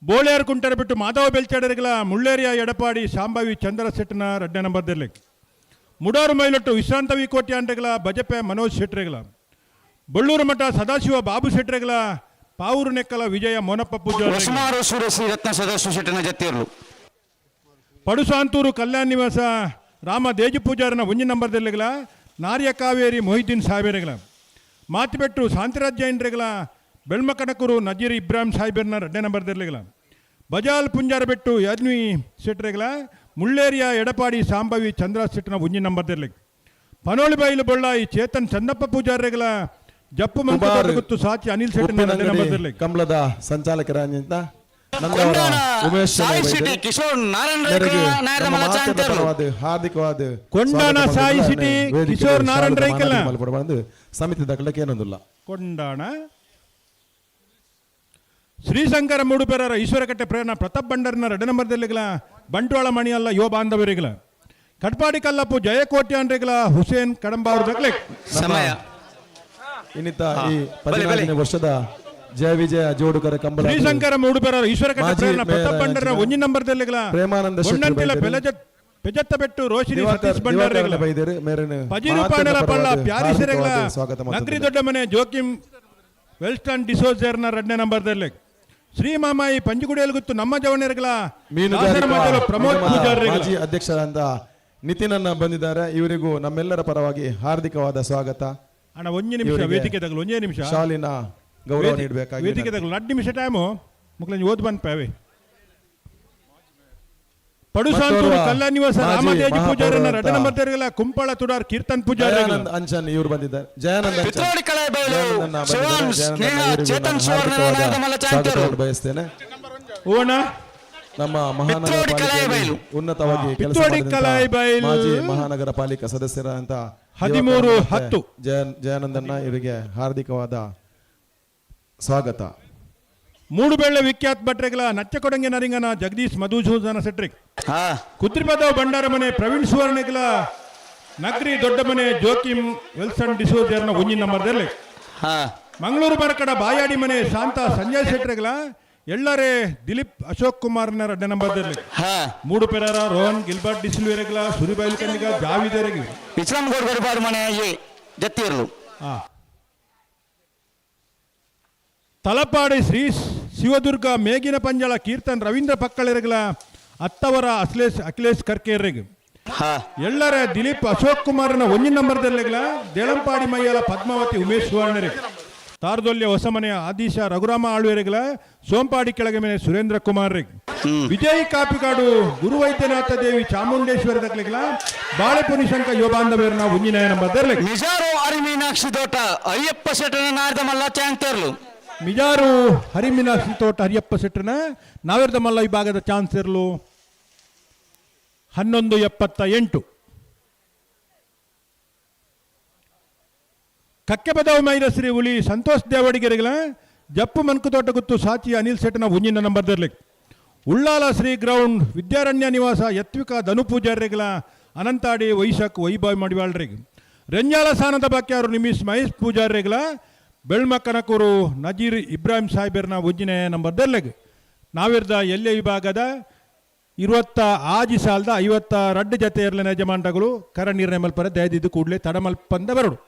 ಬೋಳಿಯಾರ್ ಕುಂಟರ ಬಿಟ್ಟು ಮಾಧವ ಬೆಲ್ಚಾಡರಿಗಳ ಮುಳ್ಳೇರಿಯ ಎಡಪಾಡಿ ಶಾಂಭವಿ ಚಂದ್ರ ಶೆಟ್ಟನ 2ನೇ ನಂಬರ್ದಲ್ಲಿ. ಮುಡಾರು ಮೈಲೊಟ್ಟು ವಿಶ್ರಾಂತ ವಿ ಕೋಟಿ ಅಂಟಗಳ ಬಜಪೆ ಮನೋಜ್ ಶೆಟ್ಟರೆಗಳ. ಬಳ್ಳೂರು ಮಠ ಸದಾಶಿವ ಬಾಬು ಶೆಟ್ಟರೆಗಳ ಪಾವೂರು ನೆಕ್ಕಲ ವಿಜಯ ಮೋನಪ್ಪ ಪೂಜಾರಿ. ಹೊಸಮಾರು ಸೂರ್ಯ ರತ್ನ ಸದಾಶಿವ ಶೆಟ್ಟನ ಜತಿಯರ್ಲು. ಪಡುಸಾಂತೂರು ಕಲ್ಯಾಣ ನಿವಾಸ ರಾಮ ದೇಜು ಪೂಜಾರನ 1 ನಂಬರ್ದಲ್ಲಿಗಳ ನಾರ್ಯ ಕಾವೇರಿ ಮೊಹಿದ್ದೀನ್ ಸಾಹೇಬರೆಗಳ. ಮಾತಿಬೆಟ್ಟು ಶಾಂತಿರಾಜ್ ಜೈನ್ರೆಗಳ ಬೆಳ್ಮಕಣಕೂರು ನಜೀರ್ ಇಬ್ರಾಹಿಂ ಸಾಹೇಬರ್ನ 2ನೇ ನಂಬರ್ದಲ್ಲಿಗಳ. ಬಜಾಲ್ ಪುಂಜಾರಬೆಟ್ಟು ಯಾದ್ವಿ ಶೆಟ್ಟರೆಗಳ ಮುಳ್ಳೇರಿಯ ಎಡಪಾಡಿ ಸಾಂಬವಿ ಚಂದ್ರ ಶೆಟ್ಟನ 1 ನಂಬರ್ದಲ್ಲಿ. ಪನೋಳಿಬೈಲು ಬೊಳ್ಳಾಯಿ ಚೇತನ್ ಚಂದಪ್ಪ ಪೂಜಾರಿಗಳ ಜಪ್ಪು ಕುಮಾರ್ ಮಂತ್ರ ಗುತ್ತು ಸಾಚಿ ಅನಿಲ್ ಶೆಟ್ಟನ 2ನೇ ಉಪ್ಪಿನಂಗಡಿ ನಂಬರ್ದಲ್ಲಿ. ಕಮಲದ ಸಂಚಾಲಕರಾಗಿದ್ದ ನಂದವರ ಉಮೇಶ್ ಸಾಯಿ ಸಿಟಿ ಕಿಶೋರ್ ನಾರಾಯಣ ನಾಯರ ಮಲ್ಲ ಚಾಂತೇರ್ಲು. ಹಾರ್ದಿಕವಾದ ಕೊಂಡಾಣ ಸಾಯಿ ಸಿಟಿ ಕಿಶೋರ್ ನಾರಾಯಣ ರೈಕಲ್ನ. ಸಮಿತಿ ದಾಖಲೆ ಏನೊಂದಿಲ್ಲ. ಕೊಂಡಾಣ ಶ್ರೀಶಂಕರ ಮೂಡುಪೆರರ ಈಶ್ವರಕಟ್ಟೆ ಪ್ರೇರಣ ಪ್ರತಾಪ್ ಬಂಡರ್ನ 2 ನಂಬರ್ದಲ್ಲಿಗಳ ಬಂಟ್ವಾಳ ಮಣಿಯಲ್ಲ ಯುವ ಬಾಂಧವರಿಗಳ ಕಟ್ಪಾಡಿ ಕಲ್ಲಪ್ಪು ಜಯಕೋಟ್ಯಾನ್ರಿಗಳ ಹುಸೇನ್ ಕಡಂಬಾವ್ರ ದಕ್ಲೆ. ಸಮಯ. ಇನ್ನಿತ ಈ 14ನೇ ವರ್ಷದ ಜಯ ವಿಜಯ ಜೋಡುಕರ ಕಂಬಳ ಶ್ರೀಶಂಕರ ಮೂಡುಪೆರರ ಈಶ್ವರಕಟ್ಟೆ ಮಾಜಿ ಪ್ರೇರಣ ಪ್ರತಾಪ್ ಮೇಯರ್ ಬಂಡರ್ನ 1 ನಂಬರ್ದಲ್ಲಿಗಳ ಪ್ರೇಮಾನಂದ ಶೆಟ್ಟಿ ಬೊಣ್ಣಂತಿಲ ಬೈದರು. ಪೆಜತ್ತ ಬೆಟ್ಟು ರೋಶಿನಿ ದಿವಾಕರ್ ಸತೀಶ್ ಬಂಡಾರಿಗಳ ಬೈದರು ಮೇರನು ಪಜೀರು ಪಾಣಲ ಪಳ್ಳ ಪ್ಯಾರಿಸೆರೆಗಳ ಸ್ವಾಗತ ನಗರಿ ದೊಡ್ಡ ಮನೆ ಜೋಕಿಂ ವೆಲ್ಸ್ಟನ್ ಡಿಸೋಜರ್ನ 2ನೇ ನಂಬರ್ದಲ್ಲಿ ಶ್ರೀ ಮಾಮಾಯಿ ಪಂಜುಗುಡಿಯಲ್ಲಿ ಗೊತ್ತು ನಮ್ಮ ಜವಣೆರ್ಗಳ ಮೀನುಗಾರಿಕಾ ಪ್ರಮೋದ್ ನಿಗಮದ ಪೂಜಾರಿಗಳ ಮಾಜಿ ಅಧ್ಯಕ್ಷರಾದ ನಿತಿನನ್ನ ಬಂದಿದ್ದಾರೆ. ಇವರಿಗೂ ನಮ್ಮೆಲ್ಲರ ಪರವಾಗಿ ಹಾರ್ದಿಕವಾದ ಸ್ವಾಗತ. ಅಣ್ಣ ಒಂಜಿ ನಿಮಿಷ ಇವರಿಗೆ ವೇದಿಕೆ ತಗಲು ಒಂದೇ ನಿಮಿಷ ಶಾಲಿನ ಗೌರವ ನೀಡಬೇಕಾಗಿ ವೇದಿಕೆ ತಗಲು 2 ನಿಮಿಷ ಟೈಮು ಮಕ್ಕಳು ಓದ್ ಬಂದ್ಪಾವೆ. ಪಡುಸಾಂತೂರು ಮತ್ತೋರ್ವ ಕಲ್ಲ ನಿವಾಸ ಮಾಜಿ ರಾಮದೇಜಿ ಪೂಜಾರನ ಮಹಾಪೌರರಂತ 2 ನಂಬರ್ ತೆರಗಲ ಕುಂಪಳ ತುಡಾರ್ ಕೀರ್ತನ್ ಪೂಜಾರಿ ಜಯಾನಂದ್ ಅಂಚನ್ ಇವರು ಬಂದಿದ್ದಾರೆ. ಜಯಾನಂದ್ ಅಂಚನ್. ಪಿತ್ರೋಡಿ ಕಳೆ ಬಯಲು ಜಯಾನಂದನ್ನ ಬಂದಿದ್ದಾರೆ. ಶಿವಾನ್ ಜಯಾನಂದನ್ನ ಸ್ನೇಹ ಇವರಿಗೂ ಚೇತನ್ ನಾನು ಸುವರ್ಣ ಹಾರ್ದಿಕವಾದ ನಾಯರ ಮಲ್ಲ ಚಾಂತೇರ್ಲು. ಸ್ವಾಗತವನ್ನು ಬಯಸ್ತೇನೆ. ಓಣ ನಮ್ಮ ಮಹಾನಗರ ಪಿತ್ರೋಡಿ ಕಲಾಯಿ ಪಾಲಿಕೆಯಲ್ಲಿ ಬೈಲು. ಉನ್ನತವಾಗಿ ಕೆಲಸ ಪಿತ್ರೋಡಿ ಮಾಡಿದಂತ ಕಲಾಯಿ ಬೈಲು. ಮಾಜಿ ಮಹಾನಗರ ಪಾಲಿಕಾ ಸದಸ್ಯರಾದಂತ 13 ದಿವಾಕರ್ 10. ಜಯಾನಂದನ್ನ ಇವರಿಗೆ ಹಾರ್ದಿಕವಾದ ಸ್ವಾಗತ. ಮೂಡುಬೆಳ್ಳೆ ವಿಖ್ಯಾತ್ ಭಟ್ರೆಗಳ ನಚ್ಚಕೊಡಂಗೆ ನರಿಂಗನ ಜಗದೀಶ್ ಮಧುಸೂದನ ಸೆಟ್ರಿಕ್. ಕುತ್ರಿಪದವ್ ಭಂಡಾರ ಮನೆ ಪ್ರವೀಣ್ ಸುವರ್ಣಗಳ ನಗರಿ ದೊಡ್ಡ ಮನೆ ಜೋಕಿಂ ವಿಲ್ಸನ್ ಡಿಸೋಜರ್ನ 1 ನಂಬರ್ದಲ್ಲಿ. ಮಂಗಳೂರು ಬರಕಡ ಬಾಯಾಡಿ ಮನೆ ಶಾಂತ ಸಂಜಯ್ ಶೆಟ್ರೆಗಳ ಎಲ್ಲರೇ ದಿಲೀಪ್ ಅಶೋಕ್ ಕುಮಾರ್ನ 2 ನಂಬರ್ದಲ್ಲಿ. ಮೂಡು ಪೆರಾರ ರೋಹನ್ ಗಿಲ್ಬರ್ಟ್ ಡಿಸಿಲ್ವೆರೆಗಳ ಸುರಿಬೈಲ್ ಕಣ್ಣಿಗ ಜಾವಿದರೆಗೆ. ಇಸ್ಲಾಂ ಗೋಡ್ ಗಡಿಪಾಡು ಮನೆ ಎ ಜತ್ತಿರ್ಲು. ತಲಪಾಡಿ ಶ್ರೀ ಶಿವದುರ್ಗ ಮೇಗಿನ ಪಂಜಳ ಕೀರ್ತನ್ ರವೀಂದ್ರ ಪಕ್ಕಳೆರಗಳ ಅತ್ತವರ ಅಖಿಲೇಶ್ ಅಖಿಲೇಶ್ ಕರ್ಕೇರ್ರೆಗ್. ಎಲ್ಲರ ದಿಲೀಪ್ ಅಶೋಕ್ ಕುಮಾರ್ನ 1 ನಂಬರ್ದಲ್ಲಿಗಳ ದೇಳಂಪಾಡಿ ಮೈಯಲ ಪದ್ಮಾವತಿ ಉಮೇಶ್ ಸುವರ್ಣರಿಗೆ. ತಾರದೊಲ್ಯ ಹೊಸಮನೆಯ ಆದೀಶ ರಘುರಾಮ ಆಳ್ವೆರೆಗಳ ಸೋಂಪಾಡಿ ಕೆಳಗೆ ಮನೆ ಸುರೇಂದ್ರ ಕುಮಾರ್ರಿಗೆ. ವಿಜಯ್ ಕಾಪಿಕಾಡು ಗುರುವೈದ್ಯನಾಥ ದೇವಿ ಚಾಮುಂಡೇಶ್ವರಿ ದಕ್ಲಿಗಳ ಬಾಳೆಪುನಿ ಶಂಕ ಯೋಬಾಂಧವೇರ್ನ 1 ನಂಬರ್ದಲ್ಲಿ. ಮಿಜಾರು ಹರಿಮೀನಾಕ್ಷಿ ತೋಟ ಅಯ್ಯಪ್ಪ ಶೆಟ್ಟನ ನಾರ್ದ ಮಲ್ಲ ಚಾಂತೇರ್ಲು. ಮಿಜಾರು ಹರಿಮೀನಾಕ್ಷಿ ತೋಟ ಹರಿಯಪ್ಪ ಶೆಟ್ಟನ ನಾವೇರ್ದ ಮಲ್ಲ ವಿಭಾಗದ ಚಾನ್ಸ್ ಇರಲು 11:78. ಕಕ್ಕೆಬದವ ಮೈರಶ್ರೀ ಹುಲಿ ಸಂತೋಷ್ ದೇವಡಿಗೆರೆಗಳ ಜಪ್ಪು ಮನ್ಕುತೋಟ ಗುತ್ತು ಸಾಚಿ ಅನಿಲ್ ಶೆಟ್ಟನ 1 ನಂಬರ್ದಲ್ಲಿ. ಉಳ್ಳಾಲ ಶ್ರೀ ಗ್ರೌಂಡ್ ವಿದ್ಯಾರಣ್ಯ ನಿವಾಸ ಯತ್ವಿಕ ಧನು ಪೂಜಾರಿಗಳ ಅನಂತಾಡಿ ವೈಶಾಖ್ ವೈಭವ್ ಮಡಿವಾಳ್ರಿಗೆ. ರೆಂಜಾಲ ಸಾನದ ಬಾಕ್ಯಾರು ನಿಮಿಷ್ ಮಹೇಶ್ ಪೂಜಾರಿಗಳ ಬೆಳ್ಮಕ್ಕನಕೂರು ನಜೀರ್ ಇಬ್ರಾಹಿಂ ಸಾಹೇಬರ್ನ 1 ನಂಬರ್ದಲ್ಲಿ. ನಾವಿರ್ದ ಎಲ್ಲೆ ವಿಭಾಗದ 26 ಸಾಲದ 52 ಜತೆ ಇರಲಿನ ಯಜಮಾನಗಳು ಕರ ನಿರ್ಣಯ ಮಲ್ಪರ ದಯದಿದ್ದು ಕೂಡಲೇ ತಡಮಲ್ಪಂದ ಬರಡು.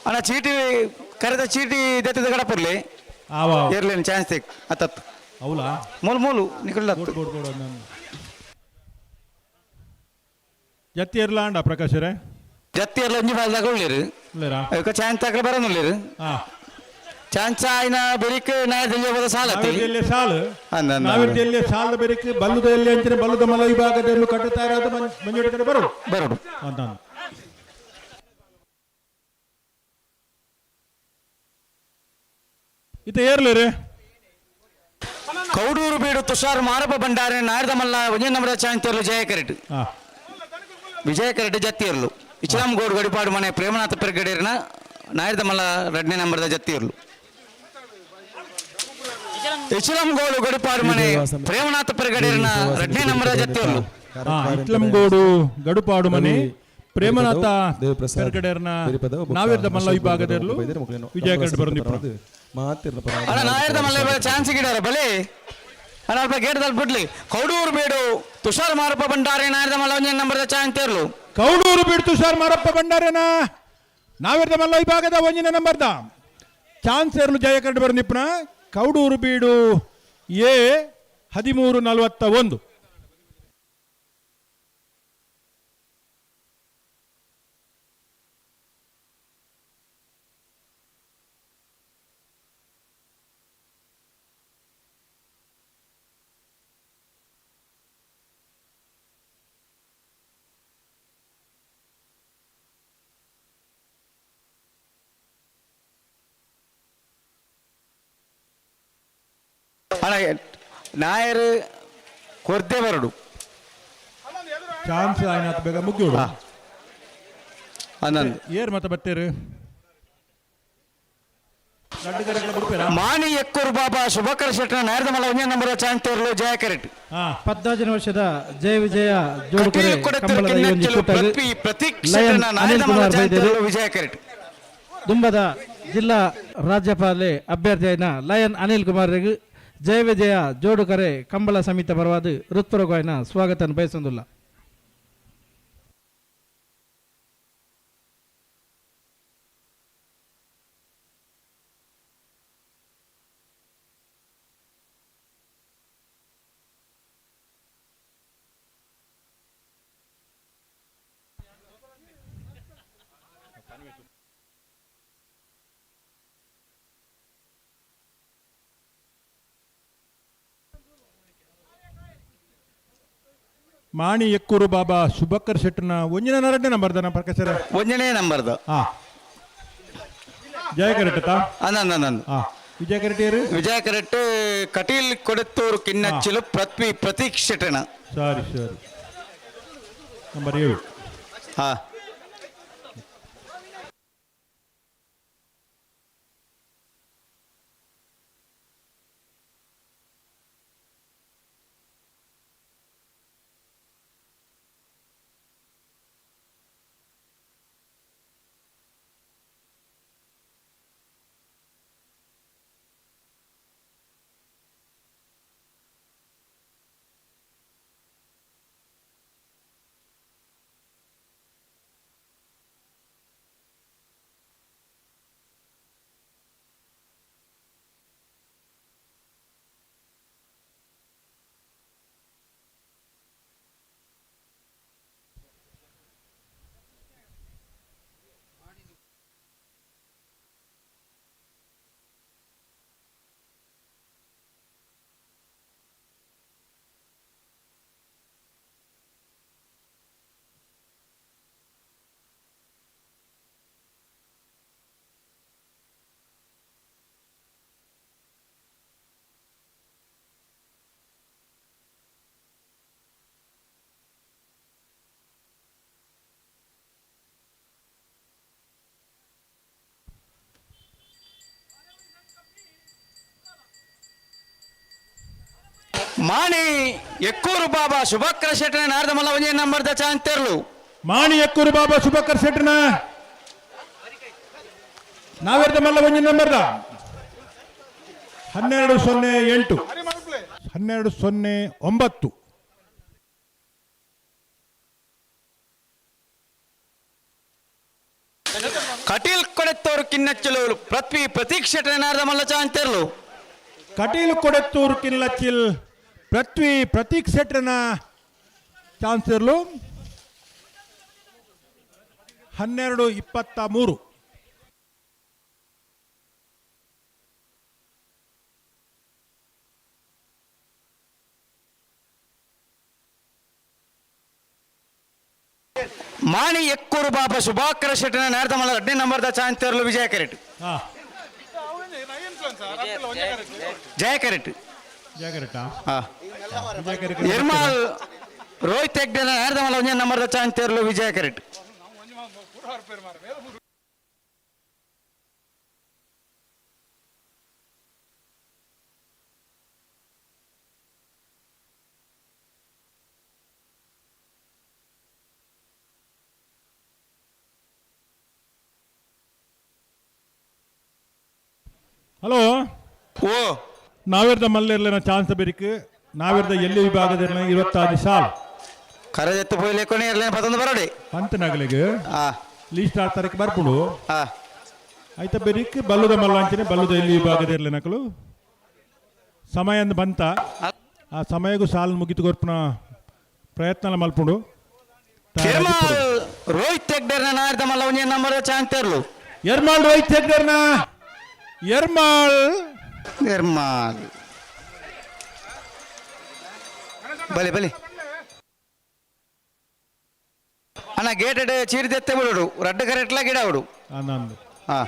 ಅಣ್ಣ ಚೀಟಿ ಕರೆದ ಚೀಟಿ ದತ್ತದ ಗಡಪುರ್ಲಿ ಇರ್ಲೇನು ಚಾನ್ಸ್ ತೆಕ್ ಅತ್ತತ್ತು ಅವಲಾ ಮೂಲು ಮೂಲು ನಿಕುಲ್ ಜತ್ತಿ ಇರ್ಲ ಅಂಡ ಪ್ರಕಾಶರೇ ಜತ್ತಿ ಇರ್ಲ ಒಂಜಿ ಬಾಲ್ದಾಗ ಉಳ್ಳೇರು ಅಯ್ಯೋ ಚಾನ್ಸ್ ತಾಕಲೆ ಬರೋನುಳ್ಳೇರು ಚಾನ್ಸ್ ಆಯ್ನ ಬೆರಿಕ್ ನಾಯದಲ್ಲಿ ಹೋದ ಸಾಲ ನಾವಿರ್ದೆಲ್ಲೇ ಸಾಲು ನಾವಿರ್ದೆಲ್ಲೇ ಸಾಲದ ಬೆರಿಕ್ ಬಲ್ಲುದ ಎಲ್ಲಿ ಅಂಚಿನ ಬಲ್ಲುದ ಮಲ ವಿಭಾಗದಲ್ಲಿ ಕಟ್ಟುತ್ತಾ ಇರೋದು ಮಂಜೂರು ಕಡೆ ಬರೋದು ಬರೋದು ಅಂತ ಇತ್ತ ಏರ್ಲೇರಿ ಕೌಡೂರು ಬೀಡು ತುಷಾರ್ ಮಾರಪ್ಪ ಭಂಡಾರಿ ನಾಯರ್ದ ಮಲ್ಲ ಒಂಜೇ ನಂಬರ್ ಚಾಂತಿರ್ಲು ಜಯ ಕರೆಟ್ ವಿಜಯ ಕರೆಟ್ ಜತ್ತಿರ್ಲು ಇಚ್ಲಾಂ ಗೋಡ್ ಗಡಿಪಾಡು ಮನೆ ಪ್ರೇಮನಾಥ ಪೆರ್ಗಡೇರ್ನ ನಾಯರ್ದ ಮಲ್ಲ 2ನೇ ನಂಬರ್ದ ಜತ್ತಿರ್ಲು ಇಚ್ಲಾಂ ಗೋಡು ಗಡಿಪಾಡು ಮನೆ ಪ್ರೇಮನಾಥ ಪೆರ್ಗಡೇರ್ನ 2ನೇ ನಂಬರ್ದ ಜತ್ತಿರ್ಲು. ಇಟ್ಲಂಗೋಡು ಗಡುಪಾಡು ಮನೆ ಪ್ರೇಮನಾಥ ಪೆರ್ಗಡೇರ್ನ ನಾವಿರ್ದ ಮಲ್ಲ ವಿಭಾಗದಲ್ಲೂ ವಿಜಯ ಕರೆಟ್ ಬರೋದು. ಅಣ್ಣ ನಾಯರ್ದ ಮಲ್ಲ ಚಾನ್ಸ್ ಗಿಡಾರ ಬಲಿ ಅಣ್ಣ ಅಲ್ಪ ಗೇಟ್ ಬಿಡ್ಲಿ. ಕೌಡೂರು ಬೀಡು ತುಷಾರ್ ಮಾರಪ್ಪ ಭಂಡಾರಿ ನಾಯರ್ದ ಮಲ್ಲ ಒಂಜೇ ನಂಬರ್ದ ಚಾನ್ಸ್ ಇರ್ಲು. ಕೌಡೂರು ಬೀಡು ತುಷಾರ್ ಮಾರಪ್ಪ ಭಂಡಾರೇನ ನಾವಿರ್ದ ಮಲ್ಲ ವಿಭಾಗದ 1ನೇ ನಂಬರ್ದ ಚಾನ್ಸ್ ಇರಲು ಜಯ ಕರೆಟ್ ಬರೋ ನಿಪ್ಪನ ಕೌಡೂರು ಬೀಡು ಎ 13:41. ಅಣ್ಣ ನಾಯರ್ ಕೊರ್ದೆ ಬರಡು. ಚಾನ್ಸ್ ಆಯ್ನಾತ್ ಬೇಗ ಮುಗಿಯೋಡು. ಅನ್ನಂದು. ಏರ್ ಮತ ಬತ್ತೇರು? ಮಾಣಿ ಎಕ್ಕೂರು ಬಾಬಾ ಶುಭಕರ ಶೆಟ್ಟನ ನಾಯರದ ಮಲ್ಲ ಒಂಜೇ ನಂಬರ್ ಚಾನ್ಸ್ ತೇರ್ಲು ಜಯ ಕರೆಕ್ಟ್. 14ನೇ ವರ್ಷದ ಜಯ ವಿಜಯ ಜೋಡುಕೊರೆ ಕಂಬಳದ ಈ ಒಂಜಿ ಕೂಟಗ್ ಪ್ರತೀಕ್ ಲಯನ್ ಶೆಟ್ಟನ ಅನಿಲ್ ನಾಯರದ ಮಲ್ಲ ಕುಮಾರ್ ಚಾನ್ಸ್ ಬೈದೇರು. ತೇರ್ಲು ವಿಜಯ ಕರೆಕ್ಟ್. ದುಂಬದ ಜಿಲ್ಲಾ ರಾಜ್ಯಪಾಲೆ ಅಭ್ಯರ್ಥಿಯಾಯಿನ ಲಯನ್ ಅನಿಲ್ ಕುಮಾರ್ ಜಯ ವಿಜಯ ಜೋಡುಕರೆ ಕಂಬಳ ಸಮಿತಿ ಪರವಾದ ಋತ್ಪುರಗೋಯನ ಸ್ವಾಗತ ಬಯಸೊಂದುಲ್ಲ. ಮಾಣಿ ಎಕ್ಕೂರು ಬಾಬಾ ಶುಭಕರ್ ಶೆಟ್ಟನ ಒಂಜಿನ ನರಡ್ನೇ ನಂಬರ್ದನ ಪ್ರಕಾಶರ? ಒಂಜನೇ ನಂಬರ್ದ. ಜಯ ಕರೆಕ್ಟ್. ಅನ್ನಂದು. ವಿಜಯ ಕರೆಕ್ಟ್ ಏರು? ವಿಜಯ ಕರೆಕ್ಟ್ ಕಟೀಲ್ ಕೊಡತ್ತೂರು ಕಿನ್ನಚ್ಚಿಲು ಪೃಥ್ವಿ ಪ್ರತೀಕ್ ಶೆಟ್ಟನ. ಸರಿ ಸರಿ. ನಂಬರ್ 7. ಹಾ. ಮಾಣಿ ಎಕ್ಕೂರು ಬಾಬಾ ಶುಭಕರ ಶೆಟ್ಟನ ನಾರದ ಮಲ್ಲ ಒಂಜೇ ನಂಬರ್ the chance ತೇರ್ಲು. ಮಾಣಿ ಎಕ್ಕೂರು ಬಾಬಾ ಶುಭಕರ್ ಶೆಟ್ಟನ ನಾವೆರ್ದ ಮಲ್ಲ ಒಂಜಿ ನಂಬರ್ದ 12:08 12:09. ಕಟೀಲ್ ಕೊಡೆತ್ತೂರು ಕಿನ್ನಚ್ಚಲು ಪೃಥ್ವಿ ಪ್ರತೀಕ್ ಶೆಟ್ಟನ ನಾರದ ಮಲ್ಲ ಚಾನ್ಸ್ ತೇರ್ಲು. ಕಟೀಲ್ ಕೊಡೆತ್ತೂರು ಕಿನ್ನಚ್ಚಿಲ್ ಪೃಥ್ವಿ ಪ್ರತೀಕ್ ಶೆಟ್ಟನ ಚಾನ್ಸ್ ಇರಲು 12:23. ಮಾಣಿ ಎಕ್ಕೂರು ಬಾಬಾ ಶುಭಾಕರ ಶೆಟ್ಟನ ನಾರದ ಮಲ್ಲ 15 ನಂಬರ್ the chance ತೇರ್ಲು Vijaya correct. Jaya correct. Jaya ಕರೆಕ್ಟಾ? ಹಾ. ವಿಜಯ ಕರೆಕ್ಟ್. ಎರ್ಮಾಲ್ ರೋಹಿತ್ ಹೆಗ್ಡೆ ನಾರದ ಮಲ್ಲ 1 ನಂಬರ್ the chance ತೇರ್ಲು Vijaya correct. Hello. ಓ ನಾವಿರ್ದ ಮಲ್ಲೇರ್ಲಿನ ಚಾನ್ಸ್ ಬೇರಿಕ್ ನಾವಿರ್ದ ಎಲ್ಲಿ ವಿಭಾಗದಲ್ಲಿ 26 ಸಾಲ್ ಕರಜೆತ್ತು ಪೋಯ್ಲೆ ಕೊನೆ ಇರ್ಲೇನ ಪತ್ತೊಂದು ಬರೋಡಿ ಪಂತನಗಲಿಗೆ ಲೀಸ್ಟ್ 6 ತಾರೀಕು ಬರ್ಪುಡು ಆಯ್ತಾ ಬೇರಿಕ್ ಬಲ್ಲುದ ಮಲ್ಲಾಂಚನೆ ಬಲ್ಲುದ ಎಲ್ಲಿ ವಿಭಾಗದ ಇರ್ಲಿ ನಕಲು ಸಮಯ ಅಂದ್ ಬಂತ ಆ ಸಮಯಗೂ ಸಾಲ್ ಮುಗಿತು ಕೊರ್ಪುನ ಪ್ರಯತ್ನ ಮಲ್ಪುಂಡು. ಎರ್ಮಾಲ್ ರೋಹಿತ್ ಹೆಗ್ಡೆರ್ನ ನಾರ್ದ ಮಲ್ಲ ಒಂಜಿ ನಂಬರ್ ಚಾನ್ಸ್ ತೇರ್ಲು. ಎರ್ಮಾಲ್ ರೋಹಿತ್ ಹೆಗ್ಡೆರ್ನ ಎರ್ಮಾಲ್ ಎರ್ಮಾಲ್ ಬಲೆ ಬಲೆ ಅಣ್ಣ ಗೇಟ್ ಚೀರಿದೆತ್ತೆ ಬಿಡು ರಡ್ಡು ಕರೆಟ್ಲ ಗಿಡ ಬಿಡು. ನಂದು. ಹಾ.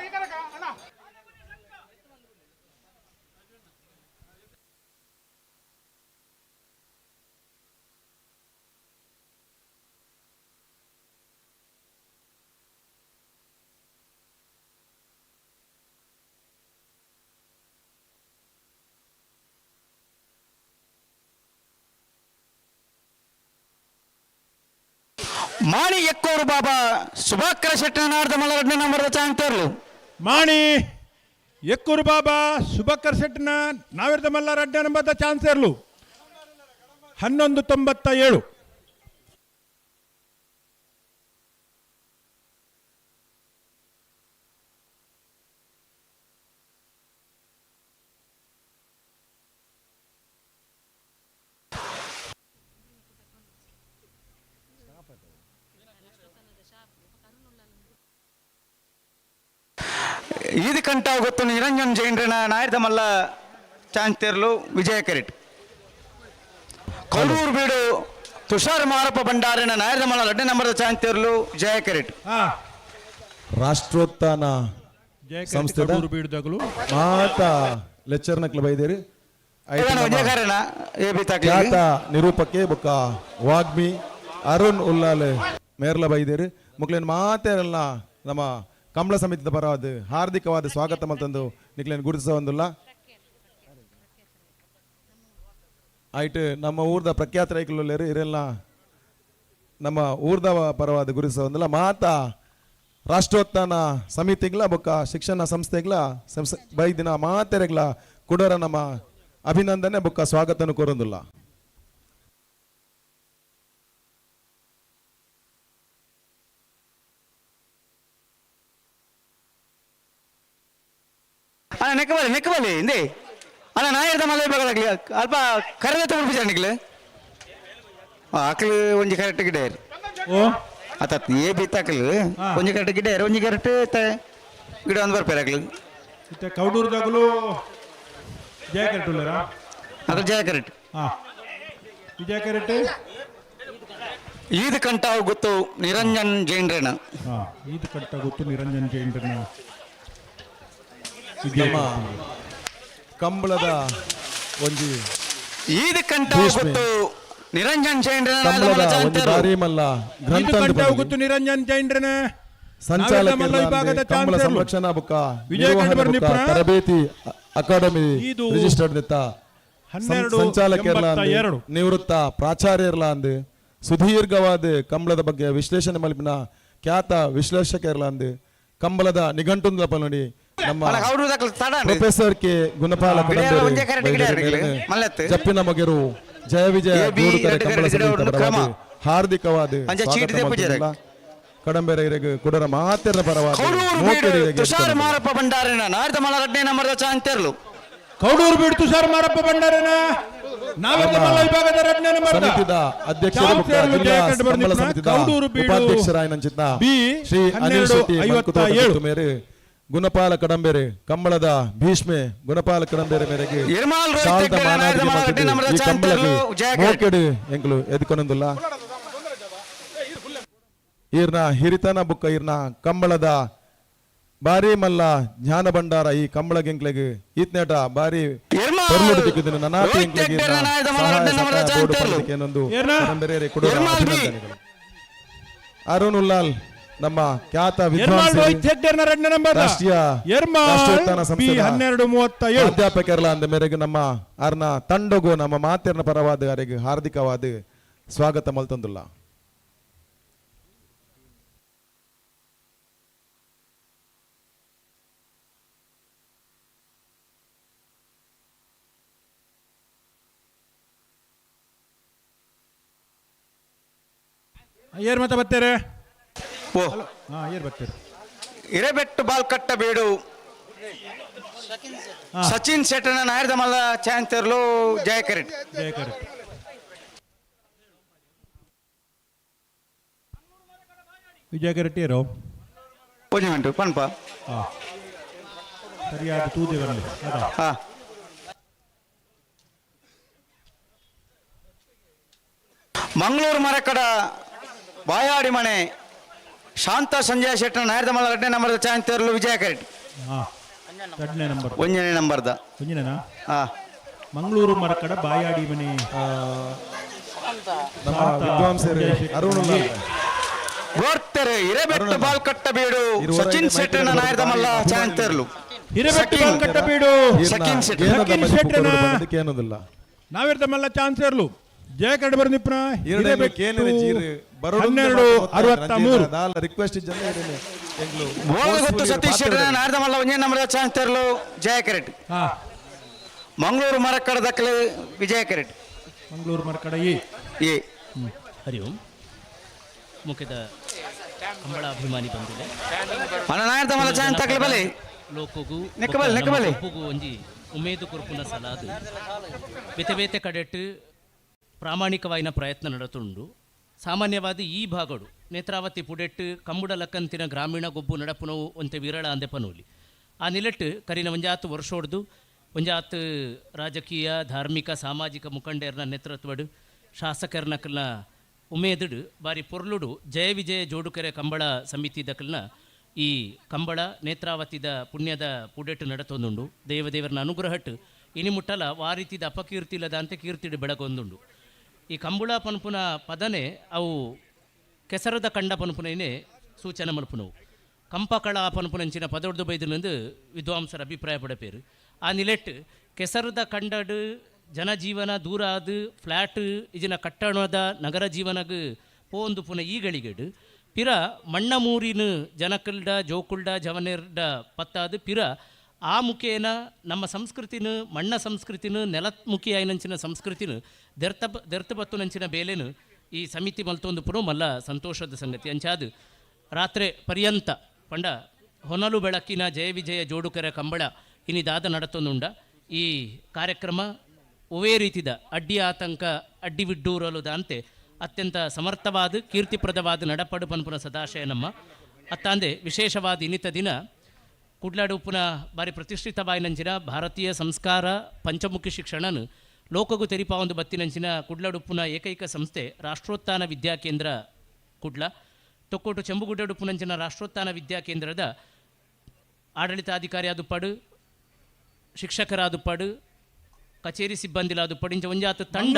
ಮಾಣಿ ಎಕ್ಕೋರು ಬಾಬಾ ಸುಭಾಕರ ಶೆಟ್ಟನ ನಾಡ್ದ ಮಲ್ಲ ರಡ್ಡನೇ ನಂಬರ್ದ ಚಾಂತೇರ್ಲು. ಮಾಣಿ ಎಕ್ಕೂರು ಬಾಬಾ ಸುಭಾಕರ್ ಶೆಟ್ಟನ ನಾವಿರ್ದ ಮಲ್ಲ ರಡ್ಡನೇ ನಂಬರ್ದ ಚಾನ್ಸರ್ಲು 11.97. ಈದು ಕಂಠ ಗೊತ್ತು ನಿರಂಜನ್ ಜೈನ್ರನ ನಾಯರ್ದ ಮಲ್ಲ ಚಾಂತೇರ್ಲು ವಿಜಯ ಕರೆಟ್. ಕಡೂರು ಬೀಡು ತುಷಾರ್ ಮಾರಪ್ಪ ಭಂಡಾರಿನ ನಾಯರ್ದ ಮಲ್ಲ ರಡ್ಡನೇ ನಂಬರ್ದ ಚಾಂತೇರ್ಲು ಜಯ ಕರೆಟ್. ರಾಷ್ಟ್ರೋತ್ಥಾನ ಸಂಸ್ಥೆ ಮಾತಾ ಲೆಕ್ಚರ್ ನಕ್ಲ ಬೈದೇರಿ ಖ್ಯಾತ ನಿರೂಪಕ್ಕೆ ಬೊಕ್ಕ ವಾಗ್ಮಿ ಅರುಣ್ ಉಲ್ಲಾಲ್ ಮೇರ್ಲ ಬೈದೇರಿ ಮುಕ್ಲೇನ್ ಮಾತೇರಲ್ಲ ನಮ್ಮ ಕಂಬಳ ಸಮಿತಿದ ಪರವಾದ ಹಾರ್ದಿಕವಾದ ಸ್ವಾಗತ ಮತ್ತೊಂದು ನಿಕ್ಲೇನ್ ಗುರುತಿಸ ಒಂದುಲ್ಲ. ಆಯ್ತು ನಮ್ಮ ಊರ್ದ ಪ್ರಖ್ಯಾತ ರೈಕುಲು ಇರೆಲ್ಲ ನಮ್ಮ ಊರ್ದ ಪರವಾದ ಗುರುತಿಸ ಒಂದಿಲ್ಲ. ಮಾತಾ ರಾಷ್ಟ್ರೋತ್ಥಾನ ಸಮಿತಿಗಳ ಬೊಕ್ಕ ಶಿಕ್ಷಣ ಸಂಸ್ಥೆಗಳ ಬೈದಿನ ಮಾತೆರೆಗಳ ಕುಡರ ನಮ್ಮ ಅಭಿನಂದನೆ ಬೊಕ್ಕ ಸ್ವಾಗತನು ಕೋರೊಂದುಲ್ಲ. ಅಣ್ಣ ನೆಕ್ಕಬಲ್ಲಿ ನೆಕ್ಕಬಲ್ಲಿ ಹಿಂದೆ ಅಣ್ಣ ನಾಯರ್ದ ಮಲ್ಲ ವಿಭಾಗದಾಗಲಿ ಅಲ್ಪ ಕರೆದ ತಗೊಂಡು ನಿಕ್ಲೆ ಆಕಲು ಒಂಜಿ ಕರೆಕ್ಟ್ ಗಿಡ ಓ ಆತ ಏ ಬಿತ್ತಾಕಲು ಒಂಜಿ ಕರೆಕ್ಟ್ ಗಿಡ ಒಂಜಿ ಕರೆಕ್ಟ್ ಗಿಡ ಒಂದು ಬರ್ಪೇರು ಆಕಲು. ಇತ್ತೆ ಕೌಡೂರ್ದಾಗಲು ಜಯ ಕರೆಕ್ಟ್ ಉಳ್ಳಾರ ಅದು ಜಯ ಕರೆಕ್ಟ್. ಹಾಂ ವಿಜಯ ಕರೆಕ್ಟ್. ಈದ್ ಕಂಠ ಗೊತ್ತು ನಿರಂಜನ್ ಜೈನ್ರೇನ. ಹಾಂ ಈದ್ ಕಂಠ ಗೊತ್ತು ನಿರಂಜನ್ ಜೈನ್ರನ. ನಮ್ಮ ಕಂಬಳದ ಒಂಜಿ ಈದ್ ಕಂಠ ಗೊತ್ತು ನಿರಂಜನ್ ಜೈನ್ರನ ಕಂಬಳದ ಒಂಜಿ ಭಾರಿ ಮಲ್ಲ ಗ್ರಂಥ ಗೊತ್ತು ನಿರಂಜನ್ ಜೈನ್ರನ ಸಂಚಾಲಕ ಕಂಬಳ ಸಂರಕ್ಷಣಾ ಬುಕ್ಕ ತರಬೇತಿ ಅಕಾಡೆಮಿ ರಿಜಿಸ್ಟರ್ಡ್ ನಿತ್ತ ಸಂಚಾಲಕರ್ಲ ನಿವೃತ್ತ ಪ್ರಾಚಾರ್ಯರ್ಲ ಅಂದ್ ಸುದೀರ್ಘವಾದ ಕಂಬಳದ ಬಗ್ಗೆ ವಿಶ್ಲೇಷಣೆ ಮಲ್ಪಿನ ಖ್ಯಾತ ವಿಶ್ಲೇಷಕರ್ಲ ಅಂದ್ ಕಂಬಳದ ನಿಘಂಟು ನೋಡಿ ನಮ್ಮ ಪ್ರೊಫೆಸರ್ ಕೆ ಗುಣಪಾಲ ಜಪ್ಪಿನ ಮಗೆರು ಜಯ ವಿಜಯ ಕಂಬಳ ಸಮಿತಿ ಹಾರ್ದಿಕವಾದ ಕಡಂಬೆರೆ ಕುಡರ ಮಾತೆರ ಪರವಾದ ತುಷಾರ್ ಮಾರಪ್ಪ ಭಂಡಾರಿನ ನಾರ್ದ ಮಲ್ಲ ರಡ್ಡನೇ ನಂಬರ್ದ ಚಾಂತೇರ್ಲು. ಕೌಡೂರು ಬೀಡು ತುಷಾರ್ ಮಾರಪ್ಪ ಭಂಡಾರಿನ ನಾವೆಲ್ಲ ಮಲ್ಲ ವಿಭಾಗದ ರಡ್ಡನೇ ನಂಬರ್ದ ಸಮಿತಿದ ಅಧ್ಯಕ್ಷರು ಕಂಬಳ ಸಮಿತಿದ ಉಪಾಧ್ಯಕ್ಷರಾಯನಂಚಿತ ಶ್ರೀ ಅನಿಲ್ ಶೆಟ್ಟಿ 57 ಮೇರೆ ಗುಣಪಾಲ ಕಡಂಬೇರೆ ಕಂಬಳದ ಭೀಷ್ಮೆ ಗುಣಪಾಲ ಕಡಂಬೇರೆ ಮೇರೆಗೆ ಮೋಕೆಡು ಎಂಕುಲು ಎದ್ಕೊನೊಂದುಲ್ಲ. ಈರ್ನ ಹಿರಿತನ ಬುಕ್ಕ ಈರ್ನ ಕಂಬಳದ ಬಾರಿ ಮಲ್ಲ ಜ್ಞಾನ ಭಂಡಾರ ಈ ಕಂಬಳ ಗೆಂಕ್ಲೆಗ್ ಈತ್ನೇಟ ಬಾರಿ ಅರುಣ್ ಉಲ್ಲಾಲ್ ನಮ್ಮ ಖ್ಯಾತ ರಾಷ್ಟ್ರೀಯ ಅಧ್ಯಾಪಕರಲ್ಲ ಅಂದ ಮೇರೆಗೆ ನಮ್ಮ ಅರ್ನ ತಂಡಗು ನಮ್ಮ ಮಾತೆರ್ನ ಪರವಾದ ಅರೆಗೆ ಹಾರ್ದಿಕವಾದ ಸ್ವಾಗತ ಮಲ್ತಂದುಲ್ಲ. ಏರ್ ಮತ್ತೆ ಬರ್ತಾರೆ ಓ ಹಾಂ ಏರ್ ಬರ್ತೀರಿ. ಇರಬೆಟ್ಟು ಬಾಲ್ ಕಟ್ಟಬೇಡು ಸಚಿನ್ ಶೆಟ್ಟನ ನಾಯರ್ದ ಮಲ್ಲ ಚಾಂತೇರ್ಲು ಜಯ ಕರೆಟ್. ಜಯ ಕರೆಟ್. ವಿಜಯ ಕರೆಟ್ ಏರೋ ಒಂಜಿ ಮಿಂಟು ಪನ್ಪ ಹಾಂ ಸರಿಯಾದ ತೂದೆ ಬರಲಿ. ಹಾಂ ಮಂಗಳೂರು ಮರಕಡ ಬಾಯಾಡಿ ಮನೆ ಶಾಂತ ಸಂಜಯ ಶೆಟ್ಟನ ನಾಯರ್ದ ಮಲ್ಲ ಎರಡನೇ ನಂಬರ್ದ ಚಾಂತೇರ್ಲು ವಿಜಯ ಕರೆಟ್. ಎರಡನೇ ನಂಬರ್ ಒಂಜನೇ ನಂಬರ್ದ ಒಂಜನೇನಾ? ಹಾಂ ಮಂಗಳೂರು ಮರಕಡ ಬಾಯಾಡಿ ಮನೆ ನಮ್ಮ ವಿದ್ವಾಂಸರು ಅರುಣ್ ಉಲ್ಲಾಲ್ ಗೋರ್ತೆರೆ ಹಿರೇಬೆಟ್ಟು ಬಾಲ್ ಕಟ್ಟಬೇಡು ಸಚಿನ್ ಶೆಟ್ಟನ ನಾಯರ್ದ ಮಲ್ಲ ಚಾಂತೇರ್ಲು. ಹಿರೇಬೆಟ್ಟು ಬಾಲ್ ಕಟ್ಟಬೇಡು ಸಚಿನ್ ಸಚಿನ್ ಶೆಟ್ಟನ ಏನೊಂದಿಲ್ಲ ನಾವಿರ್ದ ಮಲ್ಲ ಚಾನ್ಸೇರ್ಲು ಜಯ ಕರಡು ಬರಂದಿಪ್ಪನ 12:63. ರಿಕ್ವೆಸ್ಟ್ ಜನ ಬೋಳಗುತ್ತು ಸತೀಶ್ ಶೆಟ್ಟರ್ ನಾಡ್ದ ಮಲ್ಲ ಒಂಜೇ ನಂಬರ್ ಚಾನ್ಸ್ ತೆರಲು ಜಯ ಕರೆಟ್. ಮಂಗಳೂರು ಮರಕ್ಕಡ ದಕ್ಕಲು ವಿಜಯ ಕರೆಟ್. ಮಂಗಳೂರು ಮರಕಡ ಎ. ಎ. ಹರಿ ಓಂ. ಮುಖ್ಯದ ಕಂಬಳಾಭಿಮಾನಿ ಬಂದಿದೆ. ಅಣ್ಣ ನಾಡ್ದ ಮಲ್ಲ ಚಾನ್ಸ್ ತಕ್ಕಲು ಬಲೆ. ಲೋಕಗೂ ನೆಕ್ಕಬಲ್ಲೆ, ನೆಕ್ಕಬಲ್ಲೆ. ಒಪ್ಪುಗು ಒಂಜಿ ಉಮೇದು ಕೊರ್ಪುನ ಸಲಾದು ಬೇತೆ ಬೇತೆ ಕಡೆಟ್ ಪ್ರಾಮಾಣಿಕವಾಯಿನ ಪ್ರಯತ್ನ ನಡತುಂಡು. ಸಾಮಾನ್ಯವಾದ ಈ ಭಾಗಡು ನೇತ್ರಾವತಿ ಪುಡೆಟ್ಟು ಕಂಬುಡ ಲಕ್ಕಂತಿನ ಗ್ರಾಮೀಣ ಗೊಬ್ಬು ನಡಪುನವು ಒಂತೆ ವಿರಳ ಅಂದೆ ಪನೋಲಿ. ಆ ನಿಲೆಟ್ಟು ಕರಿನ ಒಂಜಾತ್ ವರ್ಷೋಡ್ದು ಒಂಜಾತ್ ರಾಜಕೀಯ ಧಾರ್ಮಿಕ ಸಾಮಾಜಿಕ ಮುಖಂಡರ್ನ ನೇತೃತ್ವಡು ಶಾಸಕರ್ನಕಲ್ನ ಉಮೇದುಡು ಬಾರಿ ಪೊರ್ಲುಡು ಜಯ ವಿಜಯ ಜೋಡುಕೆರೆ ಕಂಬಳ ಸಮಿತಿ ದಕಲ್ನ ಈ ಕಂಬಳ ನೇತ್ರಾವತಿದ ಪುಣ್ಯದ ಪುಡೆಟ್ಟು ನಡತೊಂದುಂಡು. ದೇವದೇವರನ ಅನುಗ್ರಹಟ್ಟು ಇನಿ ಮುಟ್ಟಲ ವಾರೀತಿದ ಅಪಕೀರ್ತಿ ಇಲ್ಲದಂತೆ ಕೀರ್ತಿಡು ಬೆಳಗೊಂದುಂಡು. ಈ ಕಂಬುಳ ಪನ್ಪುನ ಪದನೆ ಅವು ಕೆಸರದ ಕಂಡ ಪನ್ಪುನೇನೆ ಸೂಚನೆ ಮಲ್ಪುನವು. ಕಂಪಕಳ ಪನ್ಪುನಂಚಿನ ಪದೊಡ್ದು ಬೈದನೆಂದು ವಿದ್ವಾಂಸರ ಅಭಿಪ್ರಾಯ ಪಡಪೇರು. ಆ ನಿಲೆಟ್ಟು ಕೆಸರದ ಕಂಡಡು ಜನಜೀವನ ದೂರ ಆದ ಫ್ಲ್ಯಾಟ್ ಇಜಿನ ಕಟ್ಟಣದ ನಗರ ಜೀವನಗ್ ಪೋಂದು ಪುನ ಈ ಗಳಿಗೆಡು ಪಿರ ಮಣ್ಣಮೂರಿನ ಜನಕಲ್ಡ ಜೋಕುಲ್ಡ ಜವನೆರ್ಡ ಪತ್ತಾದು ಪಿರ ಆ ಮುಖೇನ ನಮ್ಮ ಸಂಸ್ಕೃತಿನ ಮಣ್ಣ ಸಂಸ್ಕೃತಿನ ನೆಲಮುಖಿಯಾಯಿನಂಚಿನ ಸಂಸ್ಕೃತಿನ ದೆರ್ತ ದೆರ್ತ ಬತ್ತುನಂಚಿನ ಬೇಲೆನು ಈ ಸಮಿತಿ ಮಲ್ತೊಂದು ಪುನೋ ಮಲ್ಲ ಸಂತೋಷದ ಸಂಗತಿ. ಅಂಚಾದು ರಾತ್ರಿ ಪರ್ಯಂತ ಪಂಡ ಹೊನಲು ಬೆಳಕಿನ ಜಯ ವಿಜಯ ಜೋಡುಕೆರೆ ಕಂಬಳ ಇನಿದಾದ ನಡತೊಂದುಂಡ. ಈ ಕಾರ್ಯಕ್ರಮ ಒವೇ ರೀತಿದ ಅಡ್ಡಿ ಆತಂಕ ಅಡ್ಡಿ ವಿಡ್ಡೂರಲುದಾಂತೆ ಅತ್ಯಂತ ಸಮರ್ಥವಾದ ಕೀರ್ತಿಪ್ರದವಾದ ನಡಪಡು ಪನ್ಪುನ ಸದಾಶಯ ನಮ್ಮ ಅತ್ತಾಂದೆ ವಿಶೇಷವಾದ ಇನ್ನಿತ ದಿನ ಕುಡ್ಲಾಡುಪ್ಪುನ ಬಾರಿ ಪ್ರತಿಷ್ಠಿತವಾಯಿನಂಚಿನ ಭಾರತೀಯ ಸಂಸ್ಕಾರ ಪಂಚಮುಖಿ ಶಿಕ್ಷಣನು ಲೋಕಗು ತೆರಿಪಾವೊಂದು ಬತ್ತಿನಂಚಿನ ಕುಡ್ಲಾಡುಪ್ಪುನ ಏಕೈಕ ಸಂಸ್ಥೆ ರಾಷ್ಟ್ರೋತ್ಥಾನ ವಿದ್ಯಾಕೇಂದ್ರ ಕುಡ್ಲ ತೊಕ್ಕೋಟು ಚೆಂಬುಗುಡ್ಡಡುಪ್ಪುನಂಚಿನ ರಾಷ್ಟ್ರೋತ್ಥಾನ ವಿದ್ಯಾಕೇಂದ್ರದ ಆಡಳಿತಾಧಿಕಾರಿ ಆದುಪ್ಪಾಡು ಶಿಕ್ಷಕರಾದುಪ್ಪಾಡು ಕಚೇರಿ ಸಿಬ್ಬಂದಿಲಾದುಪ್ಪಾಡು ಇಂಚ ಒಂಜಾತ ತಂಡ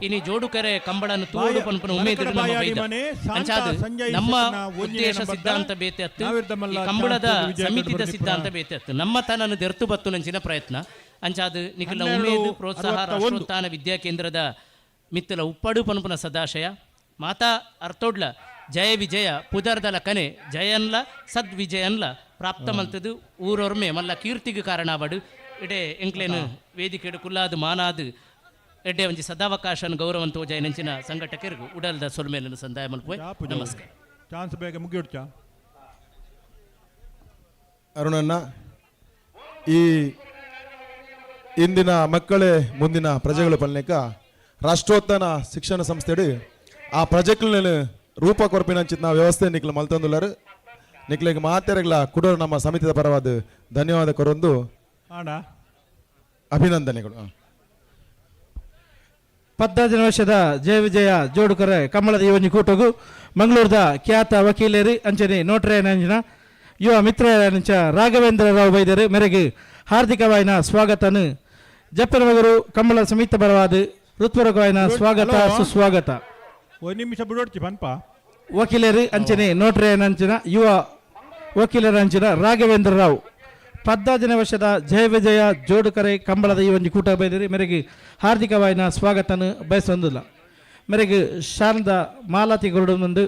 ಇನಿ ಜೋಡುಕೆರೆ ಕಂಬಳನ್ನು ತೋಡು ಪನ್ಪುನ ಉಮೇದು ನಮ್ಮ ಬೈದ. ಅಂಚಾದು ನಮ್ಮ ಉದ್ದೇಶ ಸಿದ್ಧಾಂತ ಬೇತೆ ಅತ್ತು, ಈ ಕಂಬಳದ ಸಮಿತಿದ ಸಿದ್ಧಾಂತ ಬೇತೆ ಅತ್ತು, ನಮ್ಮ ತನನ್ನು ದೆರ್ತು ಬತ್ತುನಂಚಿನ ಪ್ರಯತ್ನ. ಅಂಚಾದು ನಿಖಿಲ ಉಮೇದು ಪ್ರೋತ್ಸಾಹ ರಾಷ್ಟ್ರೋತ್ಥಾನ ವಿದ್ಯಾಕೇಂದ್ರದ ಮಿತ್ತಲ ಉಪ್ಪಡು ಪನ್ಪುನ ಸದಾಶಯ ಮಾತಾ ಅರ್ಥೋಡ್ಲ ಜಯ ವಿಜಯ ಪುದರ್ದಲ ಕನೆ ಜಯನ್ಲ ಸದ್ವಿಜಯನ್ಲ ಪ್ರಾಪ್ತ ಮಲ್ತದು ಊರೊರ್ಮೆ ಮಲ್ಲ ಕೀರ್ತಿಗೆ ಕಾರಣಾವಡು ಇಡೆ ಎಂಕ್ಲೇನು ವೇದಿಕೆಡು ಕುಲ್ಲಾದು ಮಾನಾದು ಎಡ್ಡೆ ಒಂಜಿ ಸದಾವಕಾಶನ ಗೌರವಂತ ಜಯನಂಚಿನ ಸಂಘಟಕರಿಗೂ ಉಡಲ್ದ ಸೊಲ್ಮೇಲನ್ನು ಸಂದಾಯ ಮಲ್ಪುವೆ. ನಮಸ್ಕಾರ. ಚಾನ್ಸ್ ಬೇಗ ಮುಗಿಯೋಡ್ಚ ಅರುಣಣ್ಣ, ಈ ಇಂದಿನ ಮಕ್ಕಳೇ ಮುಂದಿನ ಪ್ರಜೆಗಳು ಪಲ್ನೇಕ ರಾಷ್ಟ್ರೋತ್ಥಾನ ಶಿಕ್ಷಣ ಸಂಸ್ಥೆಡು ಆ ಪ್ರಜೆಕ್ಲನ ರೂಪ ಕೊರ್ಪಿನಂಚಿನ ವ್ಯವಸ್ಥೆ ನಿಕ್ಲ ಮಲ್ತೊಂದುಲ್ಲರು. ನಿಕ್ಲೆಗ್ ಮಾತೆರೆಗ್ಲ ಕುಡೋರು ನಮ್ಮ ಸಮಿತಿದ ಪರವಾದ ಧನ್ಯವಾದ ಕೊರೊಂದು ಅಭಿನಂದನೆಗಳು. 15 ವರ್ಷದ ಜಯ ವಿಜಯ ಜೋಡುಕರೆ ಕಮಲದ ಈ ಒಂಜಿ ಕೂಟಗು ಮಂಗಳೂರದ ಖ್ಯಾತ ವಕೀಲರು ಅಂಚನೆ ನೋಟ್ರೇನಂಚಿನ ಯುವ ಮಿತ್ರರಂಚ ರಾಘವೇಂದ್ರ ರಾವ್ ಬೈದರು ಮೇರೆಗೆ ಹಾರ್ದಿಕವಾಯಿನ ಸ್ವಾಗತನು ಜಪ್ಪನ ಮಗರು ಕಮಲ ಸಮಿತ ಬರವಾದ ಹೃತ್ಪೂರ್ವಕವಾಯಿನ ಸ್ವಾಗತ ಸುಸ್ವಾಗತ. ಒಂದು ನಿಮಿಷ ಬಿಡೋಡ್ಚಿ ಪನ್ಪ. ವಕೀಲರು ಅಂಚನೆ ನೋಟ್ರೇನಂಚಿನ ಯುವ ವಕೀಲರಂಚಿನ ರಾಘವೇಂದ್ರ ರಾವ್ 15 ವರ್ಷದ ಜಯ ವಿಜಯ ಜೋಡುಕರೆ ಕಂಬಳದ ಈ ಒಂದು ಕೂಟ ಬೈದಿರಿ ಮೇರೆಗೆ ಹಾರ್ದಿಕವಾಯಿನ ಸ್ವಾಗತನು ಬಯಸೊಂದಿಲ್ಲ. ಮೇರೆಗೆ ಶಾರದ ಮಾಲಾತಿ ಗುರುಡು ಮುಂದು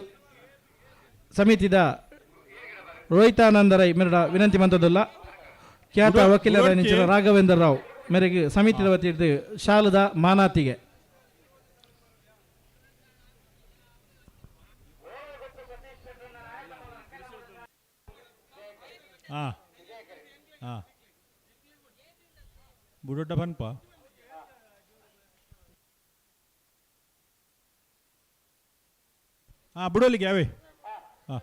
ಸಮಿತಿದ ರೋಹಿತಾನಂದರೈ ಮೇರಡ ವಿನಂತಿ ಮಂತದಿಲ್ಲ. ಖ್ಯಾತ ವಕೀಲರ ನಿಂಚಿನ ರಾಘವೇಂದ್ರ ರಾವ್ ಮೇರೆಗೆ ಸಮಿತಿದ ವತಿಯಿಂದ ಶಾಲದ ಮಾನಾತಿಗೆ. ಹಾಂ ಹಾಂ ಬುಡೋಟ ಪನ್ಪ. ಹಾಂ ಬುಡೋಲಿಗೆ ಯಾವೇ. ಹಾಂ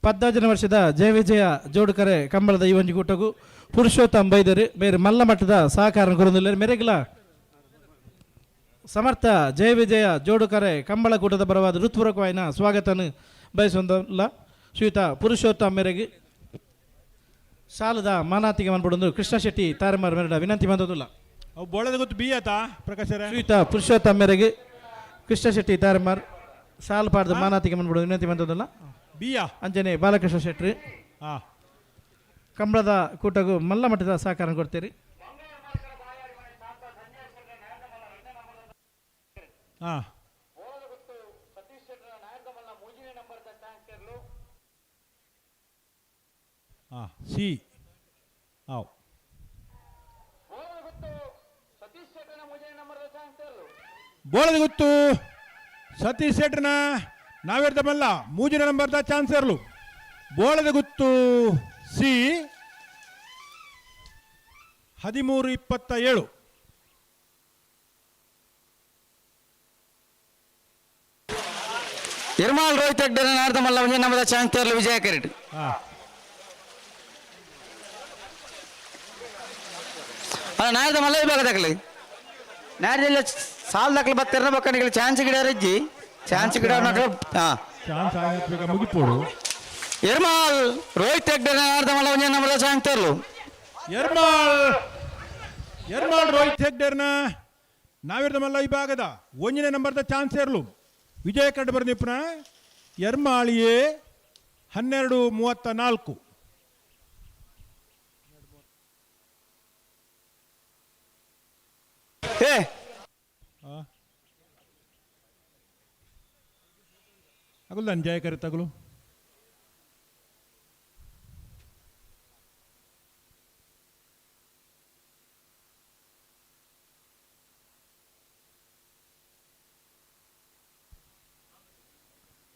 15 ವರ್ಷದ ಜಯ ವಿಜಯ ಜೋಡುಕರೆ ಕಂಬಳದ ಈ ಒಂಜಿ ಕೂಟಗು ಪುರುಷೋತ್ತಮ ಬೈದರು ಬೇರೆ ಮಲ್ಲ ಮಟ್ಟದ ಸಹಕಾರ ಕೊರೊಂದುಲ್ಲೆರ್. ಮೇರೆಗ್ಲ ಸಮರ್ಥ ಜಯ ವಿಜಯ ಜೋಡುಕರೆ ಕಂಬಳ ಕೂಟದ ಬರವಾದ ಹೃತ್ಪೂರ್ವಕವಾಯಿನ ಸ್ವಾಗತನು ಬಯಸೊಂದಲ್ಲ. ಶ್ರೀಯುತ ಪುರುಷೋತ್ತಮ ಮೇರೆಗೆ ಶಾಲದ ಮಾನಾತಿಗೆ ಮನ್ಪಡೊಂದು ಕೃಷ್ಣ ಶೆಟ್ಟಿ ತಾರಮಾರ್ ಮೇರಡ ವಿನಂತಿ ಮಂದೊಂದುಲ್ಲ. ಅವು ಬೋಳದ ಗೊತ್ತು ಬಿ ಆತಾ ಪ್ರಕಾಶರ ಶ್ರೀಯುತ ಪುರುಷೋತ್ತಮ ಮೇರೆಗೆ ಕೃಷ್ಣ ಶೆಟ್ಟಿ ತಾರಮಾರ್ ಸಾಲ್ ಪಾಡ್ದ ಮಾನಾತಿಗೆ ಬಂದ್ಬಿಡು ವಿನಂತಿ ಬಂದದಲ್ಲ. ಬಿಯಾ ಅಂಜನೆ ಬಾಲಕೃಷ್ಣ ಶೆಟ್ಟಿ ಕಂಬಳದ ಕೂಟಗೂ ಮಲ್ಲ ಮಟ್ಟದ ಸಹಕಾರ ಕೊಡ್ತೀರಿ. ಹಾಂ ಹಾಂ ಸಿ ಆವ್ ಬೋಳದ ಗೊತ್ತು ಸತೀಶ್ ಶೆಟ್ರನ ನಾವೇರ್ದ ಮಲ್ಲ ಮೂಜಿನ ನಂಬರ್ದ ಚಾನ್ಸರ್ಲು ಬೋಳದ ಗುತ್ತು ಸಿ 13:27. ಎರ್ಮಾಲ್ ರೋಹಿತ್ ಹೆಗ್ಡೆ ನಾರ್ದ ಮಲ್ಲ ಒಂಜಿ ನಂಬರ್ದ ಚಾನ್ಸ್ ತೇರ್ಲು ವಿಜಯ ಕರೆಟ್. ಅಲ್ಲ ನಾರ್ದ ಮಲ್ಲ ವಿಭಾಗ ದಾಖಲೆ ನಾರ್ದೆಲ್ಲ ಸಾಲ್ ದಾಖಲೆ ಬತ್ತಿರನ ಬಕ್ಕನಿಗೆ ಚಾನ್ಸ್ ಗಿಡ ರಜ್ಜಿ ಚಾನ್ಸ್ ಗಿಡ ಹಾಂ ಚಾನ್ಸ್ ಆಗಬೇಕು ಮುಗಿಪೋಡು. ಎರ್ಮಾಲ್ ರೋಹಿತ್ ಹೆಗ್ಡೆ ನಾರ್ದ ಮಲ್ಲ ಒಂಜಿ ನಂಬರ್ದ ಚಾನ್ಸ್ ತೇರ್ಲು. ಎರ್ಮಾಲ್ ಎರ್ಮಾಲ್ ರೋಹಿತ್ ಹೆಗ್ಡೆರ್ನ ನಾವಿರ್ದ ಮಲ್ಲ ವಿಭಾಗದ ಒಂದನೇ ನಂಬರ್ದ ಚಾನ್ಸ್ ಏರ್ಲು ವಿಜಯ ಕಡ್ಡ ಬರ್ನಿಪ್ಪನ ಎರ್ಮಾಳಿಯೇ 12:34. ಏ ಅಗುಲ್ ಜಯ ಕರೆ ತಗುಲು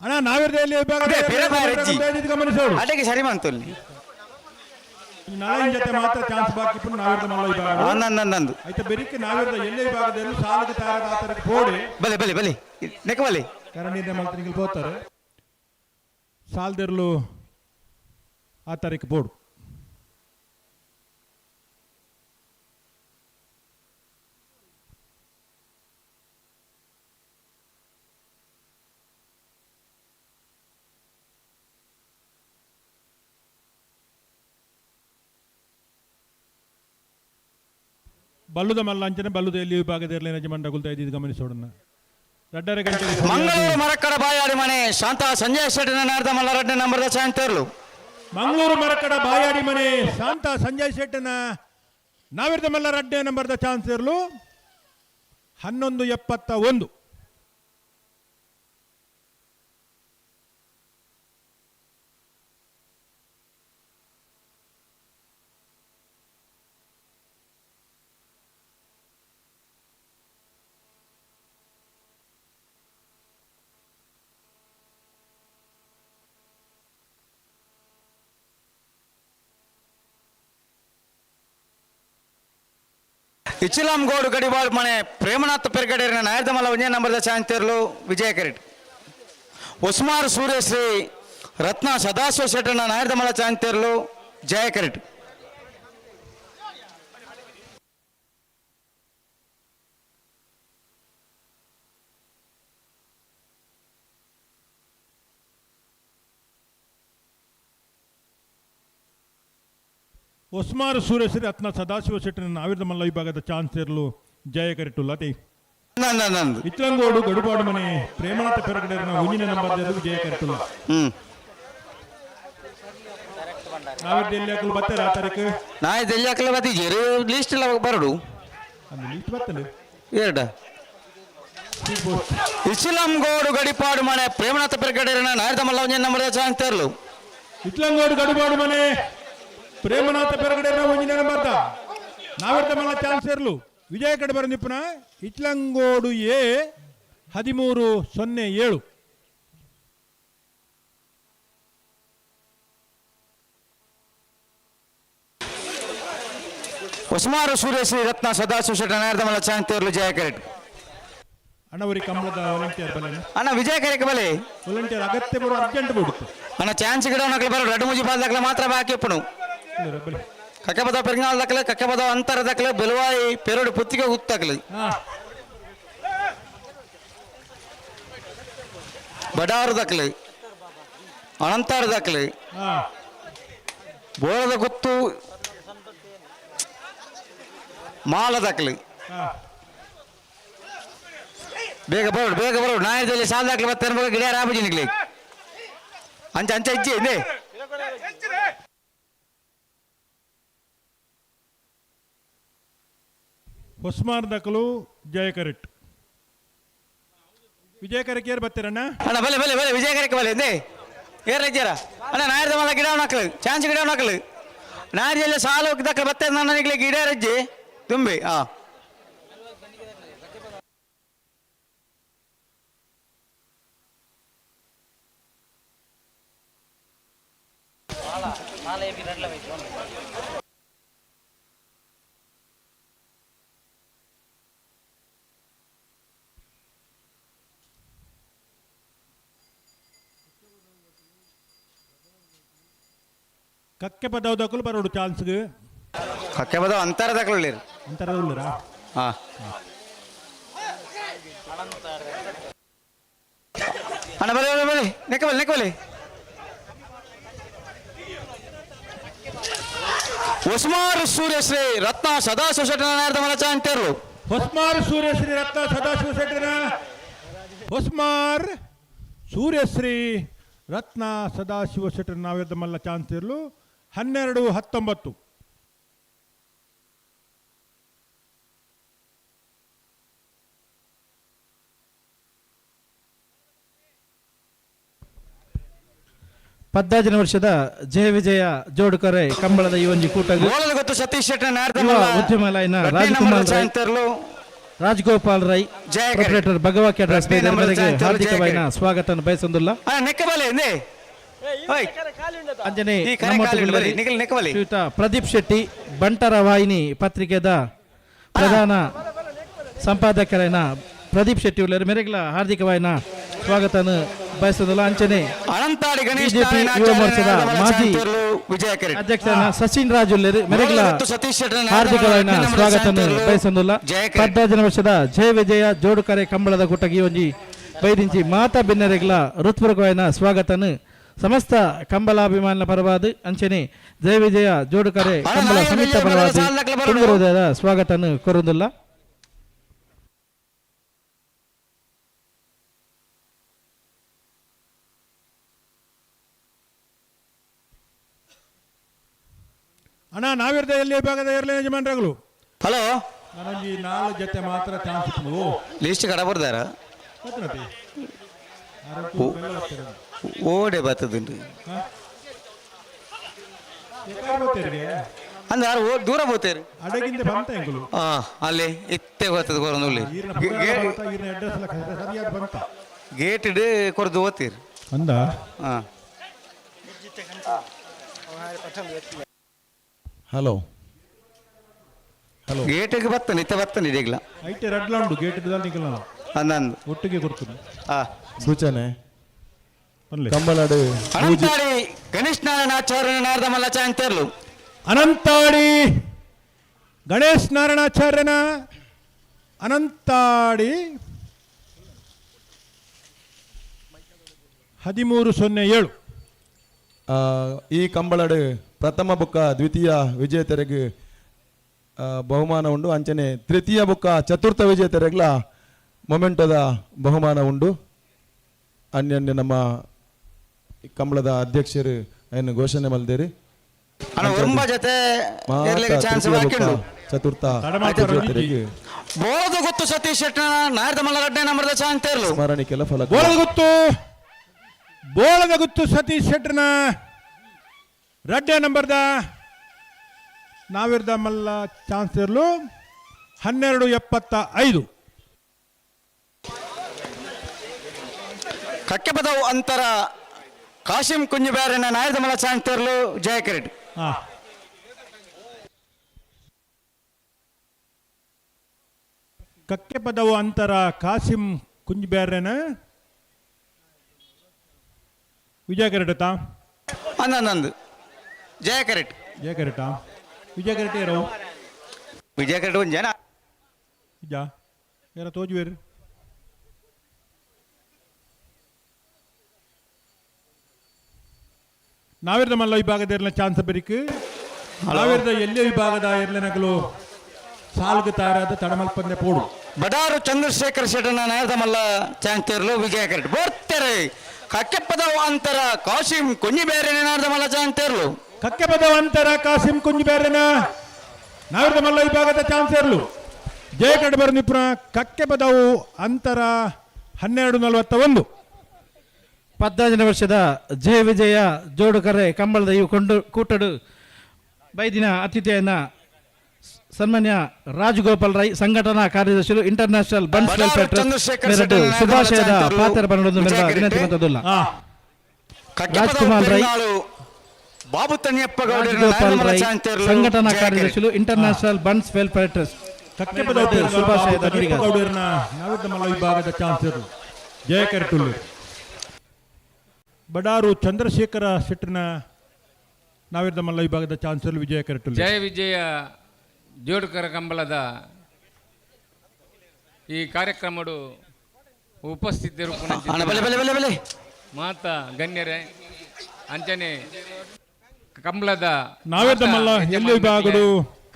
ಅಣ್ಣ ನಾವಿರ್ದ ವಿಭಾಗ ಗಮನಿಸೋಡು ಅಡೆಗೆ ಸರಿ ಮಂತುಲ್ಲಿ ನಾಳಿನ ಜೊತೆ ಮಾತ್ರ ಚಾನ್ಸ್ ಬಾಕಿ ಪುನಃ ನಾವಿರ್ದ ಮಲ್ಲ ವಿಭಾಗ ನಂದು ಆಯ್ತಾ ಬೆರಿಕೆ ನಾವಿರ್ದ ಎಲ್ಲೇ ವಿಭಾಗದಲ್ಲಿ ಸಾಲಕ್ಕೆ ತಾರದ ಆತರಕ್ಕೆ ಪೋಡಿ ಬಲೆ ಬಲೆ ಬಲೆ ನೆಕ ಬಲೆ ಕರಣಿಂದ ಮಲ್ತನಿಗೆ ಹೋಗ್ತಾರೆ ಸಾಲದಿರಲು ಆ ತಾರೀಕು ಬೋರ್ಡು. ಬಲ್ಲುದ ಮಲ್ಲ ಅಂಚನೆ ಬಲ್ಲುದ ಎಲ್ಲಿ ವಿಭಾಗದ ಇರಲಿ ಮಂಡಗುಲ್ತಾ ಇದ್ದಿದ್ದು ಗಮನಿಸೋಣ. ರಡ್ಡರೆ ಗಂಟೆ ಮಂಗಳೂರು ಮರಕ್ಕಡ ಬಾಯಾಡಿ ಮನೆ ಶಾಂತ ಸಂಜಯ್ ಶೆಟ್ಟಿನ ನಾರ್ದ ಮಲ್ಲ ರಡ್ಡ ನಂಬರ್ದ ಚಾನ್ಸ್ ತೇರ್ಲು. ಮಂಗಳೂರು ಮರಕ್ಕಡ ಬಾಯಾಡಿ ಮನೆ ಶಾಂತ ಸಂಜಯ್ ಶೆಟ್ಟನ ನಾವಿರ್ದ ಮಲ್ಲ ರಡ್ಡೆ ನಂಬರ್ದ ಚಾನ್ಸ್ ಇರಲು 11:71. ಇಚಿಲಾಂಗೋಡು ಗಡಿಬಾಳ್ ಮನೆ ಪ್ರೇಮನಾಥ ಪೆರ್ಗಡೇರಿನ ನಾಯರ್ದಮಲ್ಲ ಒಂದೇ ನಂಬರ್ದ ಚಾನ್ಸ್ ತೇರ್ಲು ವಿಜಯ ಕರೆಟ್. ಉಸ್ಮಾರ್ ಸೂರ್ಯಶ್ರೀ ರತ್ನ ಸದಾಶಿವ ಶೆಟ್ಟನ ನಾಯರ್ದಮಲ್ಲ ಚಾನ್ಸ್ ತೇರ್ಲು ಜಯ ಕರೆಟ್. ಒಸ್ಮಾರು ಸೂರ್ಯಶ್ರೀ ರತ್ನ ಸದಾಶಿವ ಶೆಟ್ಟಿನ ನಾವಿರ್ದ ಮಲ್ಲ ವಿಭಾಗದ ಚಾನ್ಸ್ ಇರಲು ಜಯ ಕರೆಟುಲ್ಲತೆ. ಇತ್ಲಂಗೋಡು ಗಡುಪಾಡು ಮನೆ ಪ್ರೇಮನಾಥ ಪೆರಗಡೇರಿನ ಒಂದಿನ ನಂಬರ್ ವಿಜಯ ಕರೆಟುಲ್ಲ. ನಾವಿರ್ದ ಎಲ್ಲಿ ಹಾಕಲು ಬತ್ತಾರೆ ಆ ತಾರೀಕು ನಾಯಿ ಎಲ್ಲಿ ಹಾಕಲು ಬತ್ತಿದ್ದೀರಿ ಲಿಸ್ಟ್ ಎಲ್ಲ ಬರಡು ಅದು ಲಿಸ್ಟ್ ಬರ್ತದೆ ಎರಡ. ಇಸ್ಲಾಂಗೋಡು ಗಡಿಪಾಡು ಮನೆ ಪ್ರೇಮನಾಥ ಪೆರಗಡೇರಿನ ನಾಯರ್ದ ಮಲ್ಲ ಒಂದಿನ ನಂಬರ್ ಚಾನ್ಸ್ ತೇರ್ಲು. ಇತ್ಲಂಗೋಡು ಗಡುಪಾಡು ಮನೆ ಪ್ರೇಮನಾಥ ಪೆರಗಡೇರಿನ ಒಂಜಿನ ನಂಬರ್ದ ನಾವಿರ್ದ ಮಲ್ಲ ಚಾನ್ಸ್ ಇರಲು ವಿಜಯ ಕಡೆ ಬರ ನಿಪುಣ ಇಚ್ಲಂಗೋಡು ಎ 13:07. ಉಸ್ಮಾರು ಸೂರ್ಯಶ್ರೀ ರತ್ನ ಸದಾಶಿವ ಶೆಟ್ಟ ನಾಯರ್ದ ಮಲ್ಲ ಚಾನ್ಸ್ ತೇರ್ಲು ಜಯ ಕರೆಟ್. ಅಣ್ಣವರಿ ಕಂಬಳದ ವಾಲಂಟಿಯರ್ ಬಲೆ ಅಣ್ಣ ವಿಜಯ ಕರೆಕ್ ಬಲೆ ವಾಲಂಟಿಯರ್ ಅಗತ್ಯ ಬರೋ ಅರ್ಜೆಂಟ್ ಬಿಡುತ್ತೆ ಅಣ್ಣ ಚಾನ್ಸ್ ಗಿಡ ಬರೋ ರಡ್ಡು ಮುಜಿ ಬಾಲ್ ಮಾತ್ರ ಬಾಕಿ ಇಪ್ಪನು ಕಕ್ಕಬದ ಪೆರ್ಗಾಲ್ ದಕ್ಕಲೆ ಕಕ್ಕಬದ ಅಂತರ ದಕ್ಕಲೆ ಬೆಲುವಾಯಿ ಪೆರಡು ಪುತ್ತಿಗೆ ಹುತ್ತಕಲೆ ಬಡಾರು ದಕ್ಕಲೆ ಅನಂತಾರ ದಕ್ಕಲೆ ಬೋಳದ ಗುತ್ತು ಮಾಲ ದಕ್ಕಲೆ. ಬೇಗ ಬರೋಡು ಬೇಗ ಬರೋಡು ನಾಯದಲ್ಲಿ ಸಾಲದಾಕ್ಲಿ ಬರ್ತಾರೆ ಮಗ ಗಿಡ ರಾಬಜಿ ನಿಕ್ಲಿ ಅಂಚ ಅಂಚ ಇಜ್ಜಿ ಇದೆ. ಹೊಸ್ಮಾರ್ ದಕಲು ಜಯಕರೆಟ್ ವಿಜಯಕರಕ್ಕೆ ಏರ್ ಬರ್ತೀರಣ್ಣ? ಅಣ್ಣ ಬಲೆ ಬಲೆ ಬಲೆ ವಿಜಯಕರಕ್ಕೆ ಬಲೆ ಎಂದೇ ಏರ್ ರಜ್ಜಾರ ಅಣ್ಣ ನಾಯರ್ದ ಮಲ್ಲ ಗಿಡ ಹಾಕಲು ಚಾನ್ಸ್ ಗಿಡ ಹಾಕಲು ನಾಯರ್ಜೆಲ್ಲ ಸಾಲು ದಕ್ಕಲು ಬತ್ತೆ ನನ್ನ ನಿಕ್ಲಿ ಗಿಡ ರಜ್ಜಿ ತುಂಬಿ ಆ ಕಕ್ಕೆ ಪದವು ದಕ್ಕಲು ಬರೋಡು ಚಾನ್ಸ್ಗೆ. ಕಕ್ಕೆ ಪದವು ಅಂತರ ದಕ್ಕಲು ಅಂತರ ಉಳ್ಳರಾ? ಹಾ ಅಣ್ಣ ಬಲೆ ಬಲೆ ಬಲೆ ನೆಕ್ಕ ಬಲೆ ನೆಕ್ಕ ಬಲೆ. ಹೊಸ್ಮಾರು ಸೂರ್ಯಶ್ರೀ ರತ್ನ ಸದಾಶಿವ ಶೆಟ್ಟರ ಮಲಚ ಅಂತಾರು. ಹೊಸ್ಮಾರ್ ಸೂರ್ಯಶ್ರೀ ರತ್ನ ಸದಾಶಿವ ಶೆಟ್ಟರ ಹೊಸ್ಮಾರ್ ಸೂರ್ಯಶ್ರೀ ರತ್ನ ಸದಾಶಿವ ಶೆಟ್ಟರ್ ನಾವೇದ ಮಲ್ಲ ಚಾನ್ಸ್ ಇರಲು 12-19. 15ನೇ ವರ್ಷದ ಜಯ ವಿಜಯ ಜೋಡುಕರೆ ಕಂಬಳದ ಈ ಒಂದು ಕೂಟ ಗೊತ್ತು ಸತೀಶ್ ಉದ್ಯಮ ರಾಜಕುಮಾರ್ ರೈ, ರಾಜಗೋಪಾಲ್ ರೈ ಪ್ರೊಪ್ರೈಟರ್ ಭಗವಾ ಕ್ಯಾಟರ್ಸ್ ಹಾರ್ದಿಕವಾಯಿನ ಸ್ವಾಗತ ಬಯಸೊಂದುಲ್ಲ. ಅಂಜನೆ ಶ್ರೀಯುತ ಪ್ರದೀಪ್ ಶೆಟ್ಟಿ ಬಂಟರ ವಾಹಿನಿ ಪತ್ರಿಕೆದ ಪ್ರಧಾನ ಸಂಪಾದಕರಾಯನ ಪ್ರದೀಪ್ ಶೆಟ್ಟಿ ಉಳ್ಳರು ಮೇರೆಗ್ಲ ಹಾರ್ದಿಕವಾಯಿನ ಸ್ವಾಗತನ ಬಯಸೋದಿಲ್ಲ. ಅಂಚನೆ ಬಿಜೆಪಿ ಯುವ ಮೋರ್ಚಾದ ಮಾಜಿ ಅಧ್ಯಕ್ಷ ಸಚಿನ್ ರಾಜ್ ಉಳ್ಳರು ಮೇರೆಗ್ಲ ಹಾರ್ದಿಕವಾಯಿನ ಸ್ವಾಗತನ ಬಯಸೋದಿಲ್ಲ. 15 ವರ್ಷದ ಜಯ ವಿಜಯ ಜೋಡುಕರೆ ಕಂಬಳದ ಕೂಟಗಿ ಒಂಜಿ ಬೈದಿಂಚಿ ಮಾತಾ ಬಿನ್ನರೆಗ್ಲ ಹೃತ್ಪೂರ್ವಕವಾಯಿನ ಸ್ವಾಗತನ ಸಮಸ್ತ ಕಂಬಳಾಭಿಮಾನ ಪರವಾದ ಅಂಚನೆ ಜಯ ವಿಜಯ ಜೋಡುಕರೆ ಕಂಬಳ ಸಮಿತ ಪರವಾದ ತುಂಗರುವುದರ ಸ್ವಾಗತನ ಕೋರುವುದಿಲ್ಲ. ಅಣ್ಣ ನಾವಿರ್ದ ಎಲ್ಲಿ ವಿಭಾಗದ ಇರಲಿ ಯಜಮಾನ್ರಗಳು. ಹಲೋ ನಾನೊಂದು ನಾಲ್ಕು ಜೊತೆ ಮಾತ್ರ ಚಾನ್ಸ್ ಲಿಸ್ಟ್ ಕಡ ಬರ್ದಾರ ಓಡೆ ಬರ್ತದೆ ಅಂದ್ರೆ ಯಾರು ದೂರ ಹೋಗ್ತೇರಿ ಅಡಗಿಂದ ಬಂತ ಎಂಕುಲು ಅಲ್ಲಿ ಇತ್ತೆ ಬರ್ತದೆ ಕೊರೊಂದು ಗೇಟ್ ಕೊರದು ಓದ್ತೀರಿ ಅಂದ. ಹಲೋ ಹಲೋ ಗೇಟಿಗೆ ಬರ್ತಾನೆ ಇತ್ತೆ ಬರ್ತಾನೆ ಇದೀಗಲ ಐತೆ ರಡ್ಲ ಉಂಟು ಗೇಟ್ ನಿಕಲ ಅಂದಂದು ಒಟ್ಟಿಗೆ ಕೊಡ್ತೀನಿ. ಸೂಚನೆ ಕಂಬಳಾಡು ಅನಂತಾಡಿ ಗಣೇಶ್ ನಾರಾಯಣ ಆಚಾರ್ಯ ನಾರದ ಮಲ್ಲಚ ಅಂತೇರ್ಲು. ಅನಂತಾಡಿ ಗಣೇಶ್ ನಾರಾಯಣಾಚಾರ್ಯನ ಅನಂತಾಡಿ 13-07. ಈ ಕಂಬಳಡು ಪ್ರಥಮ ಬುಕ್ಕ ದ್ವಿತೀಯ ವಿಜೇತರಿಗೆ ಬಹುಮಾನ ಉಂಡು. ಅಂಚನೆ ತೃತೀಯ ಬುಕ್ಕ ಚತುರ್ಥ ವಿಜೇತರಿಗ್ಲ ಮೊಮೆಂಟದ ಬಹುಮಾನ ಉಂಡು. ಅನ್ಯನ್ಯ ನಮ್ಮ ಕಂಬಳದ ಅಧ್ಯಕ್ಷರು ಏನು ಘೋಷಣೆ ಮಲ್ದೇರಿ. ಚತುರ್ಥ ವಿಜೇತರಿಗೆ ಗೊತ್ತು ಸತೀಶ್ ಸ್ಮರಣಿಕೆಲ್ಲ ಫಲ ಗೊತ್ತು ಬೋಳದ ಗುತ್ತು ಸತೀಶ್ ಶೆಟ್ಟರ್ನ ರಡ್ಡೆ ನಂಬರ್ದ ನಾವಿರ್ದ ಮಲ್ಲ ಚಾನ್ಸ್ ಇರಲು 12-75. ಕಕ್ಕೆಪದವು ಅಂತರ ಕಾಶಿಂ ಕುಂಜುಬ್ಯಾರನ ನಾಯದ ಮಲ್ಲ ಚಾನ್ಸ್ ಇರಲು ಜಯ ಕರೆಟ್. ಕಕ್ಕೆಪದವು ಅಂತರ ಕಾಸಿಂ ಕುಂಜುಬ್ಯಾರನ ವಿಜಯ ಕರೆಟಾ ಅಂದಂದು ಜಯ ಕರೆಟ್. ಜಯ ಕರೆಟಾ ವಿಜಯ ಕರೆಟ್ ಏರೋ ವಿಜಯ ಕರೆಟ್ ಒಂದು ಜನ ಜಾ ಯಾರ ತೋಜುವೇರು ನಾವಿರ್ದ ಮಲ್ಲ ವಿಭಾಗದ ಇರಲಿನ ಚಾನ್ಸ್ ಬರಿಕ್. ನಾವಿರ್ದ ಎಲ್ಲೇ ವಿಭಾಗದ ಇರಲಿನಗಲು ಸಾಲ್ಗ್ ತಯಾರಾದ ತಡಮಲ್ಪಂದೆ ಪೋಡು. ಬಡಾರು ಚಂದ್ರಶೇಖರ್ ಶೆಟ್ಟನ ನಾಯದಮಲ್ಲ ಚಾಂತೇರ್ಲು ವಿಜಯ ಕರೆಟ್ ಬೋರ್ತೆರೆ ಕಕ್ಕೆಪದವು ಅಂತರ ಕಾಶಿಂ ಕುಂಜಿ ಬೇರೆ ನಾರ್ದಮಲ್ಲ ಚಾಂತೇರ್ಲು. ಕಕ್ಕೆಪದವು ಅಂತರ ಕಾಸಿಂ ಕುಂಜಿ ಬೇರೆನ ನಾವಿರದ ಮಲ್ಲ ವಿಭಾಗದ ಚಾನ್ಸೇರ್ಲು ಜಯ ಕಡಬರ ನಿಪುಣ ಕಕ್ಕೆಪದವು ಅಂತರ 12:41. 15ನೇ ವರ್ಷದ ಜಯ ವಿಜಯ ಜೋಡುಕರೆ ಕಂಬಳದ ಇವು ಕೊಂಡು ಕೂಟಡು ಬೈದಿನ ಅತಿಥಿಯನ್ನ ಸನ್ಮಾನ್ಯ ರಾಜಗೋಪಾಲ್ ರೈ, ಸಂಘಟನಾ ಕಾರ್ಯದರ್ಶಿಗಳು, ಇಂಟರ್ನ್ಯಾಷನಲ್ ಬಂಡ್ಸ್ ಬಡಾರು ವೆಲ್ಫೇರ್ ಟ್ರಸ್ಟ್ ಚಂದ್ರಶೇಖರ್ ಮೆರಡು ಶೆಟ್ಟರ್ ಶುಭಾಶಯದ ಚಾನ್ಸೇರ್ಲು ಪಾತ್ರ ಬನ್ನೊಂದು ವಿಜಯ ವಿನಂತಿ ಕರೆಟ್. ಮಂತದುಲ್ಲ. ಕಕ್ಕೆಪದವು ರಾಜ್ಕುಮಾರ್ ರೈ, ಪೆರುನಾಳು ಬಾಬು ತನ್ಯಪ್ಪ ಗೌಡರ ರಾಜಗೋಪಾಲ್ ನಾಯದಮಲ್ಲ ರೈ, ಚಾಂತೇರ್ಲು ಸಂಘಟನಾ ಜಯ ಕರೆಟ್. ಕಾರ್ಯದರ್ಶಿಗಳು, international Bunts welfare trust Kakkepadavu ಮೆರಡು ಶುಭಾಶಯದ ನುಡಿಗಾರ. ಗೌಡರನ್ನ ನಾವಿರದ ಮಲ್ಲ ವಿಭಾಗದ ಚಾನ್ಸೇರ್ಲು ಜಯ ಕರೆಟುಲ್ಲು. ಬಡಾರು ಚಂದ್ರಶೇಖರ ಶೆಟ್ಟರ್ನ ನಾವಿರದ ಮಲ್ಲ ವಿಭಾಗದ ಚಾನ್ಸೇರ್ಲು ವಿಜಯ ಕರೆಟುಲ್ಲು. ಜಯ ವಿಜಯ ಜೋಡುಕರ ಕಂಬಳದ ಈ ಕಾರ್ಯಕ್ರಮಡು ಉಪಸ್ಥಿತರು ಅಣ್ಣ, ಬಲೆ, ಬಲೆ, ಬಲೆ, ಬಲೆ. ಮಾತಾ ಗಣ್ಯರೇ, ಅಂಚನೆ ಕಂಬಳದ ನಾವಿರದ ಮಲ್ಲ ಮಾತಾ ಎಲ್ಲಿ ವಿಭಾಗಡು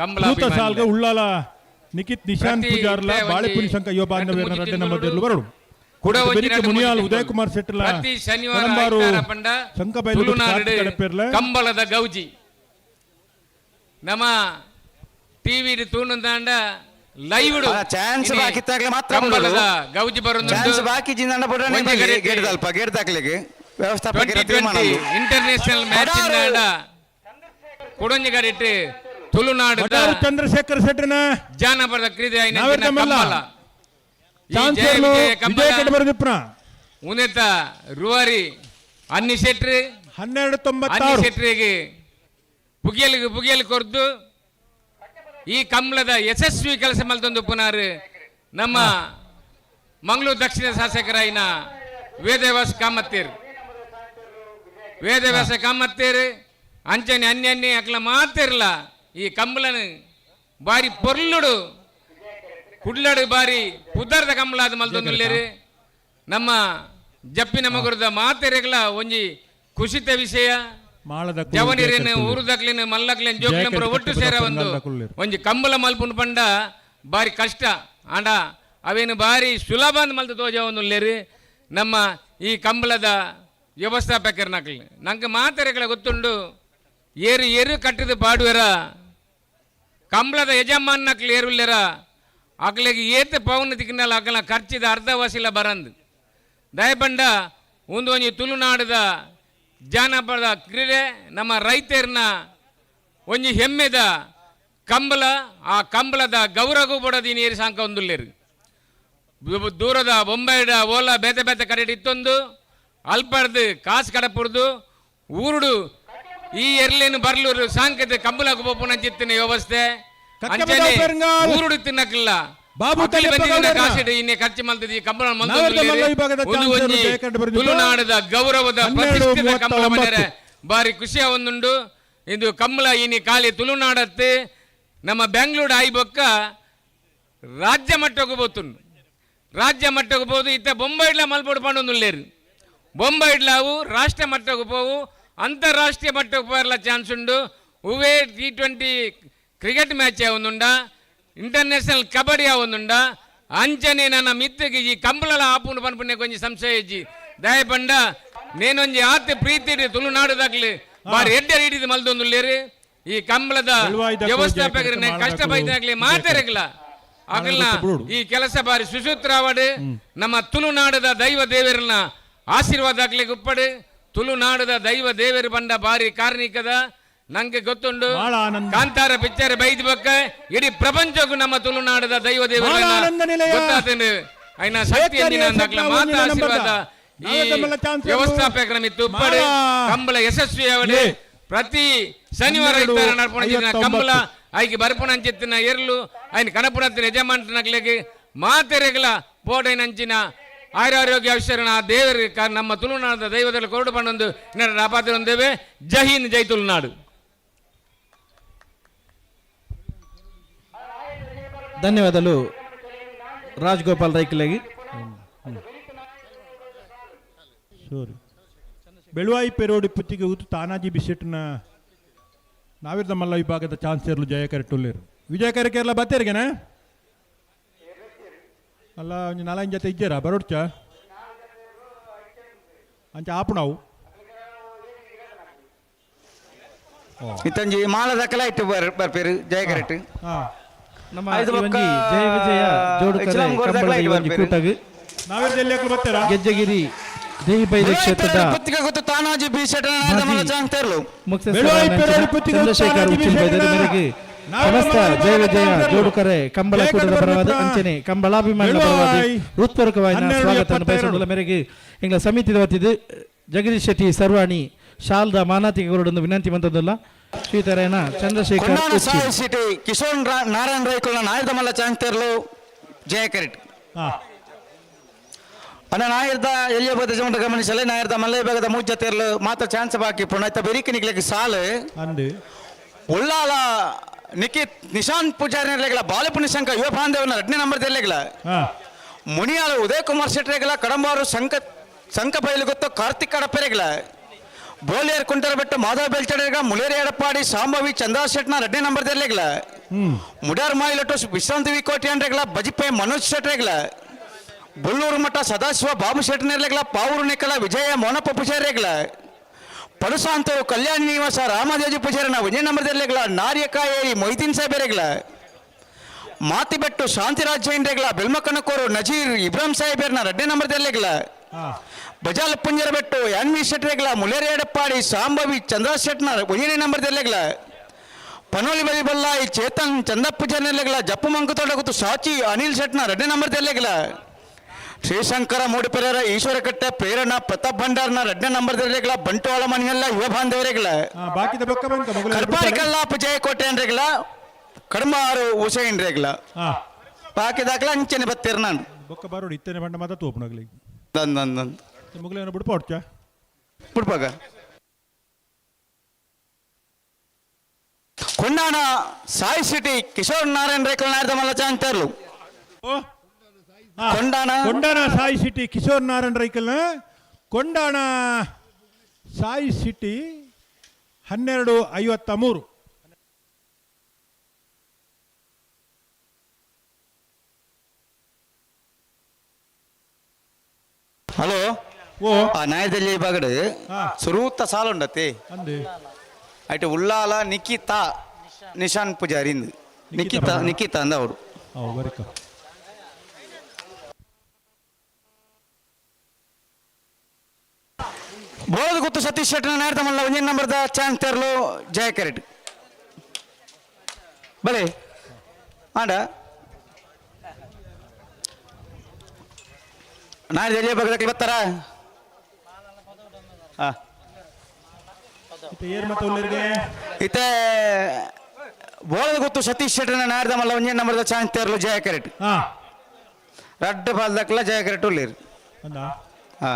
ಕಂಬಳ ಭೂತ ಅಭಿಮಾನಿಗಳೇ. ಸಾಲ್ಗ ಉಳ್ಳಾಲ ನಿಖಿತ್ ನಿಶಾಂತ್ ಪ್ರತಿ ಪೂಜಾರ್ಲ ಇತ್ತೆ ಒಂಜಿ ಬಾಳೆಪುರಿ ಶಂಕ ಯುವ ಬಾಂಧವ್ಯರ ಎರಡು ಮೂಜಿ ರಡ್ಡೆ ನಂಬರ್ ತಿಂಗಳು ಬರಡು. ಕುಡ ಒಂಜಿ ಬೆರಿಕೆ ಎರಡು ಮೂಜಿ ಮುನಿಯಾಲ್ ತಿಂಗಳು. ಉದಯ್ ಕುಮಾರ್ ಶೆಟ್ಟರ್ಲ ಪ್ರತಿ ಶನಿವಾರ ಕಡಂಬಾರು ಐತಾರ ಪಂಡ ಶಂಕಬೈಲು ತುಳುನಾಡು ಕಡಪೇರ್ಲ ಕಂಬಳದ ಗೌಜಿ. ನಮ್ಮ ಟಿವಿ ತೂಣುಂದಾಂಡ ಲೈವ್ ಚಾನ್ಸ್ ಬಾಕಿ ಇತ್ತಾಗಲೇ ಮಾತ್ರ ಕಂಬಳದ ಬಿಡೋದು. ಗೌಜಿ ಬರೋದು. ಚಾನ್ಸ್ ಬಾಕಿ ಜಿಂದಾಂಡ ಬುಡನೆ ಒಂಜಿ ಕಡೆಟ್ ಗೇಟ್ ದಲ್ಪ ಗೇಟ್ ದಾಖಲೆಗೆ ವ್ಯವಸ್ಥಾಪಕರ ತೀರ್ಮಾನ ಅದು. ಇಂಟರ್ನ್ಯಾಷನಲ್ ಮ್ಯಾಚ್ ಬಡಾರು ಕೊಡೊಂಜಿ ಕಡೆಟ್ ತುಳುನಾಡು ಬಡಾರು ಚಂದ್ರಶೇಖರ್ ಶೆಟ್ಟರ್ನ ಜಾನಪದ ಕ್ರೀಡೆ ಆಯಿನ ನಾವಿರದ ಮಲ್ಲ ಕಂಬಳ. ಈ ಜಯ ಚಾನ್ಸೇರ್ಲು ವಿಜಯ ಕಂಬಳ ವಿಜಯ ಕಡಬರ ಉನೇತ ರೂವಾರಿ ಅನ್ನಿ ಶೆಟ್ರಿ ಹನ್ನೆರಡು ಅನ್ನಿ ತೊಂಬತ್ತಾರು. ಶೆಟ್ರಿಗೆ ಪುಗಿಯಲಿಗೆ ಪುಗಿಯಲು ಕೊರ್ದು ಈ ಕಂಬಳದ ಯಶಸ್ವಿ ಕೆಲಸ ಮಲ್ತೊಂದು ಪುನಾರು ನಮ್ಮ ಮಂಗಳೂರು ದಕ್ಷಿಣ ಶಾಸಕರಾಯಿನ ವೇದವ್ಯಾಸ ಕಾಮತ್ತೇರು. ವೇದವ್ಯಾಸ ಕಾಮತ್ತೇರು ಅಂಚನೆ ಅನ್ಯನ್ಯ ಅಕ್ಲ ಮಾತಿರಲ ಈ ಕಂಬಳನ ಬಾರಿ ಪೊರ್ಲುಡು ಕುಡ್ಲಡು ಬಾರಿ ಪುದರ್ದ ಕಂಬಳ ಅದು ಮಲ್ತೊಂದುಲ್ಲೇರು. ನಮ್ಮ ಜಪ್ಪಿನ ಮಗುರದ ಮಾತೆರೆಗ್ಲ ಒಂಜಿ ಖುಷಿತ ವಿಷಯ. ಮಾಳದ ಕುಲು ಜವನಿರೇನು ಜಯ ಕಟ್ಟುಲ್ಲೇರು. ಊರುದಕ್ಲೇನು ಮಲ್ಲಕ್ಲೇನು ಜಯ ಜೋಕ್ಲೇನು ಪೂರ ಕಟ್ಟು ಒಟ್ಟು ಸೇರ ಕಟ್ಟುದ ಒಂದು ಪಂಗಾಲ್ದ ಕುಲ್ಲೇರು. ಒಂಜಿ ಕಂಬಳ ಮಲ್ಪುನ ಪಂಡ ಬಾರಿ ಕಷ್ಟ ಆಂಡ ಅವೇನು ಬಾರಿ ಸುಲಭ ಅಂದ್ ಮಲ್ತು ತೋಜವೊಂದುಲ್ಲೇರು ನಮ್ಮ ಈ ಕಂಬಳದ ವ್ಯವಸ್ಥಾಪಕರ್ನಕ್ಲು. ನಂಗೆ ಮಾತೆರೆಗಳ ಗೊತ್ತುಂಡು ಏರು ಏರು ಕಟ್ಟಿದ ಪಾಡುವೆರ ಕಂಬಳದ ಯಜಮಾನಕ್ಲು ಏರುಲ್ಲೇರ ಅಕ್ಲೆಗೆ ಏತ್ ಪವನ ತಿಕ್ಕಿನಲ್ಲ ಅಕಲ ಖರ್ಚಿದ ಅರ್ಧ ವಸಿಲ ಬರಂದು ದಯಪಂಡ ಒಂದು ಒಂಜಿ ತುಳುನಾಡದ ಜಾನಪದ ಕ್ರೀಡೆ ನಮ್ಮ ರೈತರನ್ನ ಒಂಜಿ ಹೆಮ್ಮೆದ ಕಂಬಳ. ಆ ಕಂಬಳದ ಗೌರವ ಬಡದಿ ನೀರು ಸಾಂಕ ಒಂದುಲ್ಲೇರು. ದೂರದ ಬೊಂಬೈಡ ಓಲಾ ಬೇತೆ ಬೇತೆ ಕಡೆ ಇತ್ತೊಂದು ಅಲ್ಪರ್ದು ಕಾಸು ಕಡಪುರ್ದು ಊರುಡು ಈ ಎರ್ಲೇನು ಬರ್ಲೂರು ಸಾಂಕೇತ ಕಂಬಳಕ್ಕೆ ಪೋಪುನ ಚಿತ್ತಿನ ವ್ಯವಸ್ಥೆ ಕಕ್ಕೆ ಅಂಚನೆ ಬದವು ಪೆರಂಗಾಲ್. ಊರುಡು ತಿನ್ನಕ್ಕಿಲ್ಲ. ಬಾಬು ಅಕ್ಲಿ ತಲೆಪ್ಪ ಬಂದಿದ್ದ ಗೌಡರ್ನ. ಕಾಸಿಡು ಇನ್ನೇ ಖರ್ಚು ಮಲ್ತದ ಈ ಕಂಬಳ ನಾವರ್ದ ಮಲ್ಲ ವಿಭಾಗದ ಒಂದು ಚಾನ್ಸಲರ್ ಒಂಜಿ ಜಯ ಕಂಡು ಬರೆದಿದ್ದು. ತುಳುನಾಡದ ಗೌರವದ ಹನ್ನೆರಡು ಪ್ರತಿಷ್ಠಿತ ಕಂಬಳ ಮೂವತ್ತ ಬಂದರೆ ಒಂಬತ್ತು. ಬಾರಿ ಖುಷಿಯ ಒಂದುಂಡು. ಇದು ಕಂಬಳ ಇನಿ ಖಾಲಿ ತುಳುನಾಡತ್ತೆ ನಮ್ಮ ಬೆಂಗಳೂರು ಆಯ್ಬೊಕ್ಕ ರಾಜ್ಯ ಮಟ್ಟಕ್ಕೆ ಪೋತುಂಡು. ರಾಜ್ಯ ಮಟ್ಟಕ್ಕೆ ಪೋದು ಇತ್ತ ಬೊಂಬೈಡ್ಲ ಮಲ್ಪೋಡು ಪಂಡೊಂದುಲ್ಲೇರು. ಬೊಂಬೈಡ್ಲಾವು ರಾಷ್ಟ್ರ ಮಟ್ಟಕ್ಕೆ ಪೋವು ಅಂತಾರಾಷ್ಟ್ರೀಯ ಮಟ್ಟಕ್ಕೆ ಪೋರ್ಲ ಚಾನ್ಸ್ ಉಂಡು. ಉವೇ T20 cricket match ಒಂದುಂಡ, ಇಂಟರ್ನ್ಯಾಷನಲ್ ಕಬಡ್ಡಿ ಒಂದುಂಡ. ಅಂಚನೆ ನನ್ನ ಮಿತ್ತಿಗೆ ಈ ಕಂಬಳಲ ಆಪುಂಡು ಪನ್ಪುನೆ ಕೊಂಚ ಸಂಶಯ ಇಜ್ಜಿ. ದಯಪಂಡ ನೇನೊಂಜಿ ಆತ ಪ್ರೀತಿ ತುಳುನಾಡುದಾಗ್ಲಿ ಬಾರಿ ಎಡ್ಡೆ ಹಿಡಿದು ಮಲ್ದೊಂದುಲ್ಲೇರು. ಈ ಕಂಬಳದ ಬೆಳುವಾಯ್ದ ವ್ಯವಸ್ಥಾಪಕರ ಪೂಜೆ ಕಷ್ಟ ಬೈದಾಗ್ಲಿ ಮಾತಾಡಗ್ಲ ಅಗಲ್ನ ಈ ಕೆಲಸ ಬಾರಿ ಸುಸೂತ್ರವಾಡು. ನಮ್ಮ ತುಳುನಾಡದ ದೈವ ದೇವರನ್ನ ಆಶೀರ್ವಾದ ಆಗ್ಲಿಕ್ಕೆ ಉಪ್ಪಡು. ತುಳುನಾಡದ ದೈವ ದೇವರು ಬಂಡ ಬಾರಿ ಕಾರ್ಣಿಕದ ನಂಗೆ ಗೊತ್ತುಂಡು. ಕಾಂತಾರ ಪಿಕ್ಚರ್ ಬೈದ್ ಬಕ್ಕ ಇಡೀ ಪ್ರಪಂಚಕ್ಕೂ ನಮ್ಮ ತುಳುನಾಡದ ದೈವ ದೇವರನ್ನ ಮಾಳ ಆನಂದ ನಿಲಯ. ಗೊತ್ತಾತಂಡು. ಐನ ಶಕ್ತಿ ಶೇಖರ್ ಎಂದಿನ ಎಸ್ ಅಂದಾಗ್ಲ ಎಸ್ ಮಾತಾ ಒಂದಿನ ಆಶೀರ್ವಾದ ನಂಬರ್ದ. ಈ ನಾವೇ ತಮ್ಮಲ್ಲ ಚಾನ್ಸ್ ವ್ಯವಸ್ಥಾಪಕರ ಮಿತ್ತು ಉಪ್ಪಡು. ಮಾಳ. ಕಂಬಳ ಯಶಸ್ವಿ ಅವಡೆ ಏ. ಪ್ರತಿ ಶನಿವಾರ ಹನ್ನೆರಡು ಇತ್ತಾರೆ ನಡ್ಪುಣ ಐವತ್ತೊಂಬತ್ತು. ಕಂಬಳ ಐಗೆ ಬರ್ಪುಣ ಅಂಚಿತ್ತಿನ ಎರ್ಲು ಐನ ಕಣಪುಣತ್ತಿನ ಯಜಮಾನನಗ್ಲಿಗೆ ಮಾತೆರೆಗಳ ಪೋಡೈನಂಚಿನ ಆಯುರಾರೋಗ್ಯ ಐಶ್ವರ್ಯನ ಆ ದೇವರು ನಮ್ಮ ತುಳುನಾಡದ ದೈವದಲ್ಲಿ ಕೊರಡು ಪಣ್ಣೊಂದು ಅಪಾತಿರೊಂದೇವೆ. ಜೈ ಹಿಂದ್, ಜೈ ತುಳುನಾಡು. ಧನ್ಯವಾದಗಳು ರಾಜ್ಗೋಪಾಲ್ ರೈಕ್ಲೆಗೆ. ಸೋರಿ ಬೆಳುವಾಯಿ ಪೆರೋಡಿ ಪುತ್ತಿಗೆ ಊತು ತಾನಾಜಿ ಬಿಸಿಟ್ನ ನಾವಿರ್ದ ಮಲ್ಲ ವಿಭಾಗದ ಚಾನ್ಸೇರ್ಲು ಜಯ ಕರೆಟುಲ್ಲೇರು. ವಿಜಯ ಕರಿಕೇರ್ಲ ಬತ್ತೇರಿಗೆನ ಅಲ್ಲ ಒಂಜಿ ನಾಲಂಜ್ ಜೊತೆ ಇಜ್ಜೇರಾ ಬರೋಡ್ಚ ಅಂಚ ಆಪುಣವು. ಇತ್ತಂಜಿ ಮಾಲ ದಕ್ಕಲ ಇಟ್ಟು ಬರ್ಪೇರು ಜಯ ಕರೆಕ್ಟ್. ನಮ್ಮ ಈ ಒಂಜಿ ಜಯ ವಿಜಯ ಜೋಡುಕರೆ ಕಂಬಳದ ಈ ಒಂಜಿ ಕೂಟಗ್ ಗೆಜ್ಜೆಗಿರಿ ದೇಹಿಬೈದ ಕ್ಷೇತ್ರದ ತಾನಾಜಿ ಬಿ ಚಂದ್ರಶೇಖರ್ ಉಚ್ಚಿಲ್ ಬೈದರ ಮೇರೆಗೆ ಸಮಸ್ತ ಜಯ ವಿಜಯ ಜೋಡುಕರೆ ಕಂಬಳ ಕೂಟದ ಪರವಾದ ಅಂಚನೆ ಕಂಬಳಾಭಿಮಾನಿಗಳ ಪರವಾದ ಹೃತ್ಪೂರ್ವಕವಾದ ಸ್ವಾಗತ ಬಯಸುವುದರ ಮೇರೆಗೆ ಎಂಗಳ ಸಮಿತಿದ ವತಿದು ಜಗದೀಶ್ ಶೆಟ್ಟಿ ಸರ್ವಾಣಿ ಶಾಲ್ದ ಮಾನಾತಿಗೆ ವಿನಂತಿ ಮಂತದಲ್ಲ ಶ್ರೀತರೇನ ಚಂದ್ರಶೇಖರ್ ಶೆಟ್ಟಿ ಕಿಶೋರ್ ನಾರಾಯಣ ರೈಕುಲ್ನ ನಾಯರ್ದ ಮಲ್ಲ ಚಾಂಗ್ತೇರ್ಲು ಜಯ ಕರೆಟ್. ಅಣ್ಣ ನಾಯರ್ದ ಎಲ್ಲಿಯ ಬದ ಜಮಟ ಗಮನಿಸಲೆ ನಾಯರ್ದ ಮಲ್ಲ ಭಾಗದ ಮೂಜ ತೇರ್ಲು ಮಾತ್ರ ಚಾನ್ಸ್ ಬಾಕಿ ಪುಣ ಬೆರಿಕೆ ನಿಕ್ಲೆಗ್ ಸಾಲು ಉಳ್ಳಾಲ ನಿಖಿತ್ ನಿಶಾಂತ್ ಪೂಜಾರಿ ನೆರಳೆಗಳ ಬಾಲಪುಣಿ ಶಂಕ ಯುವ ಬಾಂಧವನ ಎರಡನೇ ನಂಬರ್ ತೆರಲೆಗಳ ಮುನಿಯಾಲ ಉದಯ್ ಕುಮಾರ್ ಶೆಟ್ಟರೆಗಳ ಕಡಂಬಾರು ಸಂಕ ಸಂಕ ಬಯಲು ಗೊತ್ತು ಕಾರ್ತಿಕ್ ಕಡಪೆರೆಗಳ ಬೋಲಿಯರ್ ಕುಂಟರಬೆಟ್ಟು ಮಾಧವ ಬೆಲ್ಚಡೆಗಳ ಮುಲೇರಿ ಎಡಪ್ಪಾಡಿ ಸಾಂಬವಿ ಚಂದ್ರ ಶೆಟ್ನ ಎರಡನೇ ನಂಬರ್ ತೆರಲೆಗಳ ಮುಡಾರ್ ಮಾಯಿಲಟ್ಟು ವಿಶ್ರಾಂತಿ ವಿ ಕೋಟಿ ಅಂಡ್ರೆಗಳ ಬಜಿಪೆ ಮನೋಜ್ ಶೆಟ್ರೆಗಳ ಬುಳ್ಳೂರು ಮಠ ಸದಾಶಿವ ಬಾಬು ಶೆಟ್ಟನೆರ್ಲೆಗಳ ಪಾವೂರು ನಿಕ್ಕಲ ವಿಜಯ ಮೋನಪ್ಪ ಪೂಜಾರಿಗಳ ಪಡುಸಾಂತರು ಕಲ್ಯಾಣ ನಿವಾಸ ರಾಮದೇಜಿ ಪೂಜಾರಿನ ಒಂದೇ ನಂಬರ್ ತೆರಲೆಗಳ ನಾರ್ಯಕಾಯೇರಿ ಮೊಯ್ದೀನ್ ಸಾಹೇಬರೆಗಳ ಮಾತಿಬೆಟ್ಟು ಶಾಂತಿರಾಜ್ ಜೈನ್ರೆಗಳ ಬೆಲ್ಮಕನಕೋರು ನಜೀರ್ ಇಬ್ರಾಹಿಂ ಸಾಹೇಬರ್ನ ಎರಡನೇ ನಂಬರ್ ತೆರಲೆಗಳ ಬಜಾಲ್ ಪುಂಜರಬೆಟ್ಟು ಎನ್ ವಿ ಶೆಟ್ರೆಗಳ ಮುಲೇರಿ ಎಡಪ್ಪಾಡಿ ಸಾಂಬವಿ ಚಂದ್ರ ಶೆಟ್ನ ಒಂದನೇ ನಂಬರ್ ತೆರಲೆಗಳ ಪನೋಲಿ ಬಲಿ ಬಲ್ಲಾಯಿ ಚೇತನ್ ಚಂದಪ್ಪ ಜನೆಲೆಗಳ ಜಪ್ಪು ಮಂಕುತೋಡಗುತ್ತು ಸಾಚಿ ಅನಿಲ್ ಶೆಟ್ನ ಎರಡನೇ ನಂಬರ್ ತೆರಲೆಗಳ ಶ್ರೀಶಂಕರ ಮೂಡಿಪೆರೆರ ಈಶ್ವರಕಟ್ಟೆ ಪ್ರೇರಣಾ ಪ್ರತಾಪ್ ಭಂಡಾರ್ನ ಎರಡನೇ ನಂಬರ್ ತೆರಲೆಗಳ ಬಂಟವಾಳ ಮನೆಯಲ್ಲ ಯುವ ಬಾಂಧವರೆಗಳ ಕಡ್ಪಾಡಿ ಕಲ್ಲಾಪು ಜಯಕೋಟೆ ಅಂಡ್ರೆಗಳ ಕಡಮಾರು ಹುಸೈನ್ ರೇಗ್ಲ ಬಾಕಿದಾಕ್ಲ ಅಂಚನೆ ಬತ್ತೀರ್ ನಾನು ಬೊಕ್ಕ ಬರೋಡು ಇತ್ತನೆ ಬಂಡ ಮಾತ ತೋಪುನಗ್ಲಿ ದನ್ ದನ್ ಮುಗಲೇನ ಬುಡ್ಪ ಹೊಡ್ಚ ಬುಡ್ಪಾಗ ಕೊಂಡಾಣ ಸಾಯಿ ಸಿಟಿ ಕಿಶೋರ್ ನಾರಾಯಣ್ ರೇಖಲ್ ನಾಯರ್ದ ಮಲ್ಲ ಚಾಂತರ್ಲು ಕೊಂಡಾಣ ಕೊಂಡಾಣ ಸಾಯಿ ಸಿಟಿ ಕಿಶೋರ್ ನಾರಾಯಣ್ ರೈಕಲ್ನ ಕೊಂಡಾಣ ಸಾಯಿ ಸಿಟಿ 12:53. ಹಲೋ ಓ ಆ ನಾಯದಲ್ಲಿ ಬಗಡು ಸುರೂತ ಸಾಲುಂಡತಿ ಐಟ್ ಉಳ್ಳಾಲ ನಿಖಿತಾ ನಿಶಾನ್ ಪೂಜಾರಿ ನಿಖಿತಾ ನಿಖಿತಾ ಅಂದ ಅವರು. ಬೋಳದ ಗುತ್ತು ಸತೀಶ್ ಶೆಟ್ಟನ ನಾಯರ್ದ ಮಲ್ಲ ಒಂದೇ ನಂಬರ್ದ ಚಾನ್ಸ್ ತರಲು ಜಯ ಕರೆಟ್ ಬಲೆ ಆಂಡ ನಾಳೆ ಎಲ್ಲಿ ಬಗದಕ್ಕೆ ಬರ್ತಾರ ಇತ್ತೆ ಬೋಳದ ಗುತ್ತು ಸತೀಶ್ ಶೆಟ್ಟನ ನಾಯರ್ದ ಮಲ್ಲ ಒಂದೇ ನಂಬರ್ದ ಚಾನ್ಸ್ ತರಲು ಜಯ ಕರೆಟ್ ರಡ್ಡು ಬಾಲ್ದಕ್ಲ ಜಯ ಕರೆಟ್ ಉಳ್ಳೇರು. ಹಾ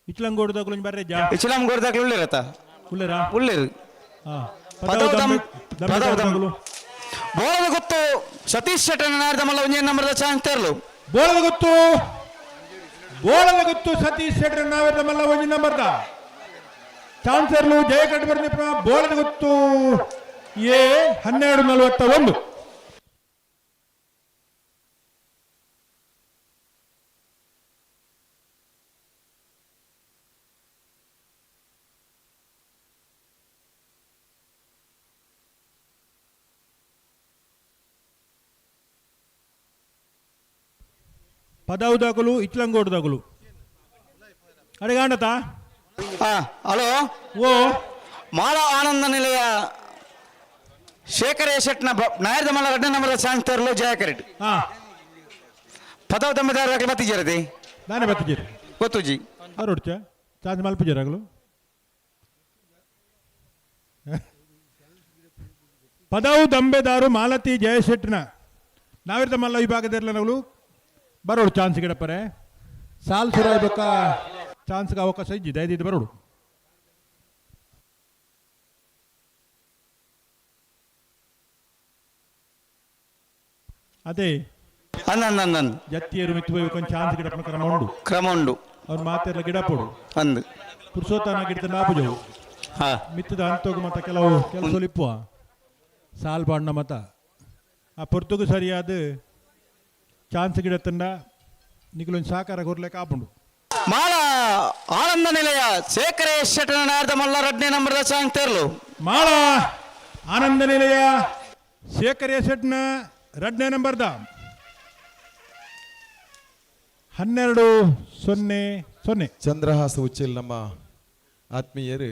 ಇಚ್ಲಂಗೋಡು ಬರ್ರೆ ಜಾ ಇಚ್ಲಂಗೋಡು ಉಳ್ಳೇರತ್ತ ಉಳ್ಳೇರಾ ಉಳ್ಳೇರು. ಪದವು ಬೋಳದ ಗುತ್ತು ಸತೀಶ್ ಶೆಟ್ಟನ ನಾಯರ್ದ ಮಲ್ಲ ಒಂದೇ ನಂಬರ್ದ ಚಾನ್ಸ್ ತರಲು ಬೋಳದ ಗುತ್ತು ಬೋಳದ ಗುತ್ತು ಸತೀಶ್ ಶೆಟ್ಟರ್ ನಾವೆಲ್ಲ ಮಲ್ಲ ಒಂಜಿ ನಂಬರ್ದ ಚಾನ್ಸರ್ಲು ಜಯ ಕಟ್ಬರ್ನಿ ಬೋಳದ ಗುತ್ತು ಎ 12:41. ಪದವು ಇಚ್ಲಂಗೋಡು ದಾಗುಲು ಅಡೆಗಾಂಡತಾ ಹಲೋ ಓ ಮಾಳ ಆನಂದ ನಿಲಯ ಶೇಖರ ಶೆಟ್ನ ನಾಯರ್ದ ಮಲ್ಲ ಎರಡನೇ ನಂಬರ್ ಚಾನ್ಸ್ ತರಲು ಜಯ ಕರೆಟ್. ಪದವು ತಮ್ಮದಾರ ಬತ್ತಿಜರದಿ ನಾನೇ ಬತ್ತಿಜರಿ ಗೊತ್ತುಜಿ ಅವ್ರು ಚಾರ್ಜ್ ಮಲ್ಪುಜರಾಗಲು ಪದವು ದಂಬೆದಾರು ಮಾಲತಿ ಜಯಶೆಟ್ನ ನಾವಿರ್ದ ಮಲ್ಲ ವಿಭಾಗದಲ್ಲಿ ಬರೋಡು ಚಾನ್ಸ್ ಗಿಡಪ್ಪರೆ ಸಾಲ್ ಸುರಾಯ್ಬೇಕ ಚಾನ್ಸ್ಗೆ ಅವಕಾಶ ಇಜ್ಜಿ ದಯದಿದ್ದು ಬರೋಡು. ಅದೇ ಅಂದ ಜತ್ತಿಯರು ಮಿತ್ತು ಕೊಂಚ ಚಾನ್ಸ್ ಗಿಡಪ್ಪನ ಕ್ರಮ ಉಂಡು ಕ್ರಮ ಉಂಡು ಅವ್ರ ಮಾತೆಲ್ಲ ಗಿಡಪೋಡು ಅಂದು ಪುರುಷೋತ್ತನ ಗಿಡದ ನಾಪುಜವು ಹಾ ಮಿತ್ತದ ಅಂತೋಗು ಮತ್ತೆ ಕೆಲವು ಕೆಲಸ ಇಪ್ಪುವ. ಸಾಲ್ ಪಾಡ್ನ ಮತ ಆ ಪೊರ್ತುಗು ಸರಿಯಾದ ಚಾನ್ಸ್ ಗಿಡತ್ತಂಡ ನಿಕಲೊಂದು ಸಹಕಾರ ಕೊರ್ಲೆಕ್ ಆಪುಂಡು. ಮಾಳ ಆನಂದ ನಿಲಯ ಶೇಖರೇ ಶೆಟ್ಟನ ನಾರ್ದ ಮಲ್ಲ ರಡ್ನೇ ನಂಬರ್ದ ಚಾಂಗ್ ತೇರ್ಲು. ಮಾಳ ಆನಂದ ನಿಲಯ ಶೇಖರೇ ಶೆಟ್ನ ರಡ್ನೇ ನಂಬರ್ದ 12-0-0. ಚಂದ್ರಹಾಸ ಉಚ್ಚೆಲ್ ನಮ್ಮ ಆತ್ಮೀಯರು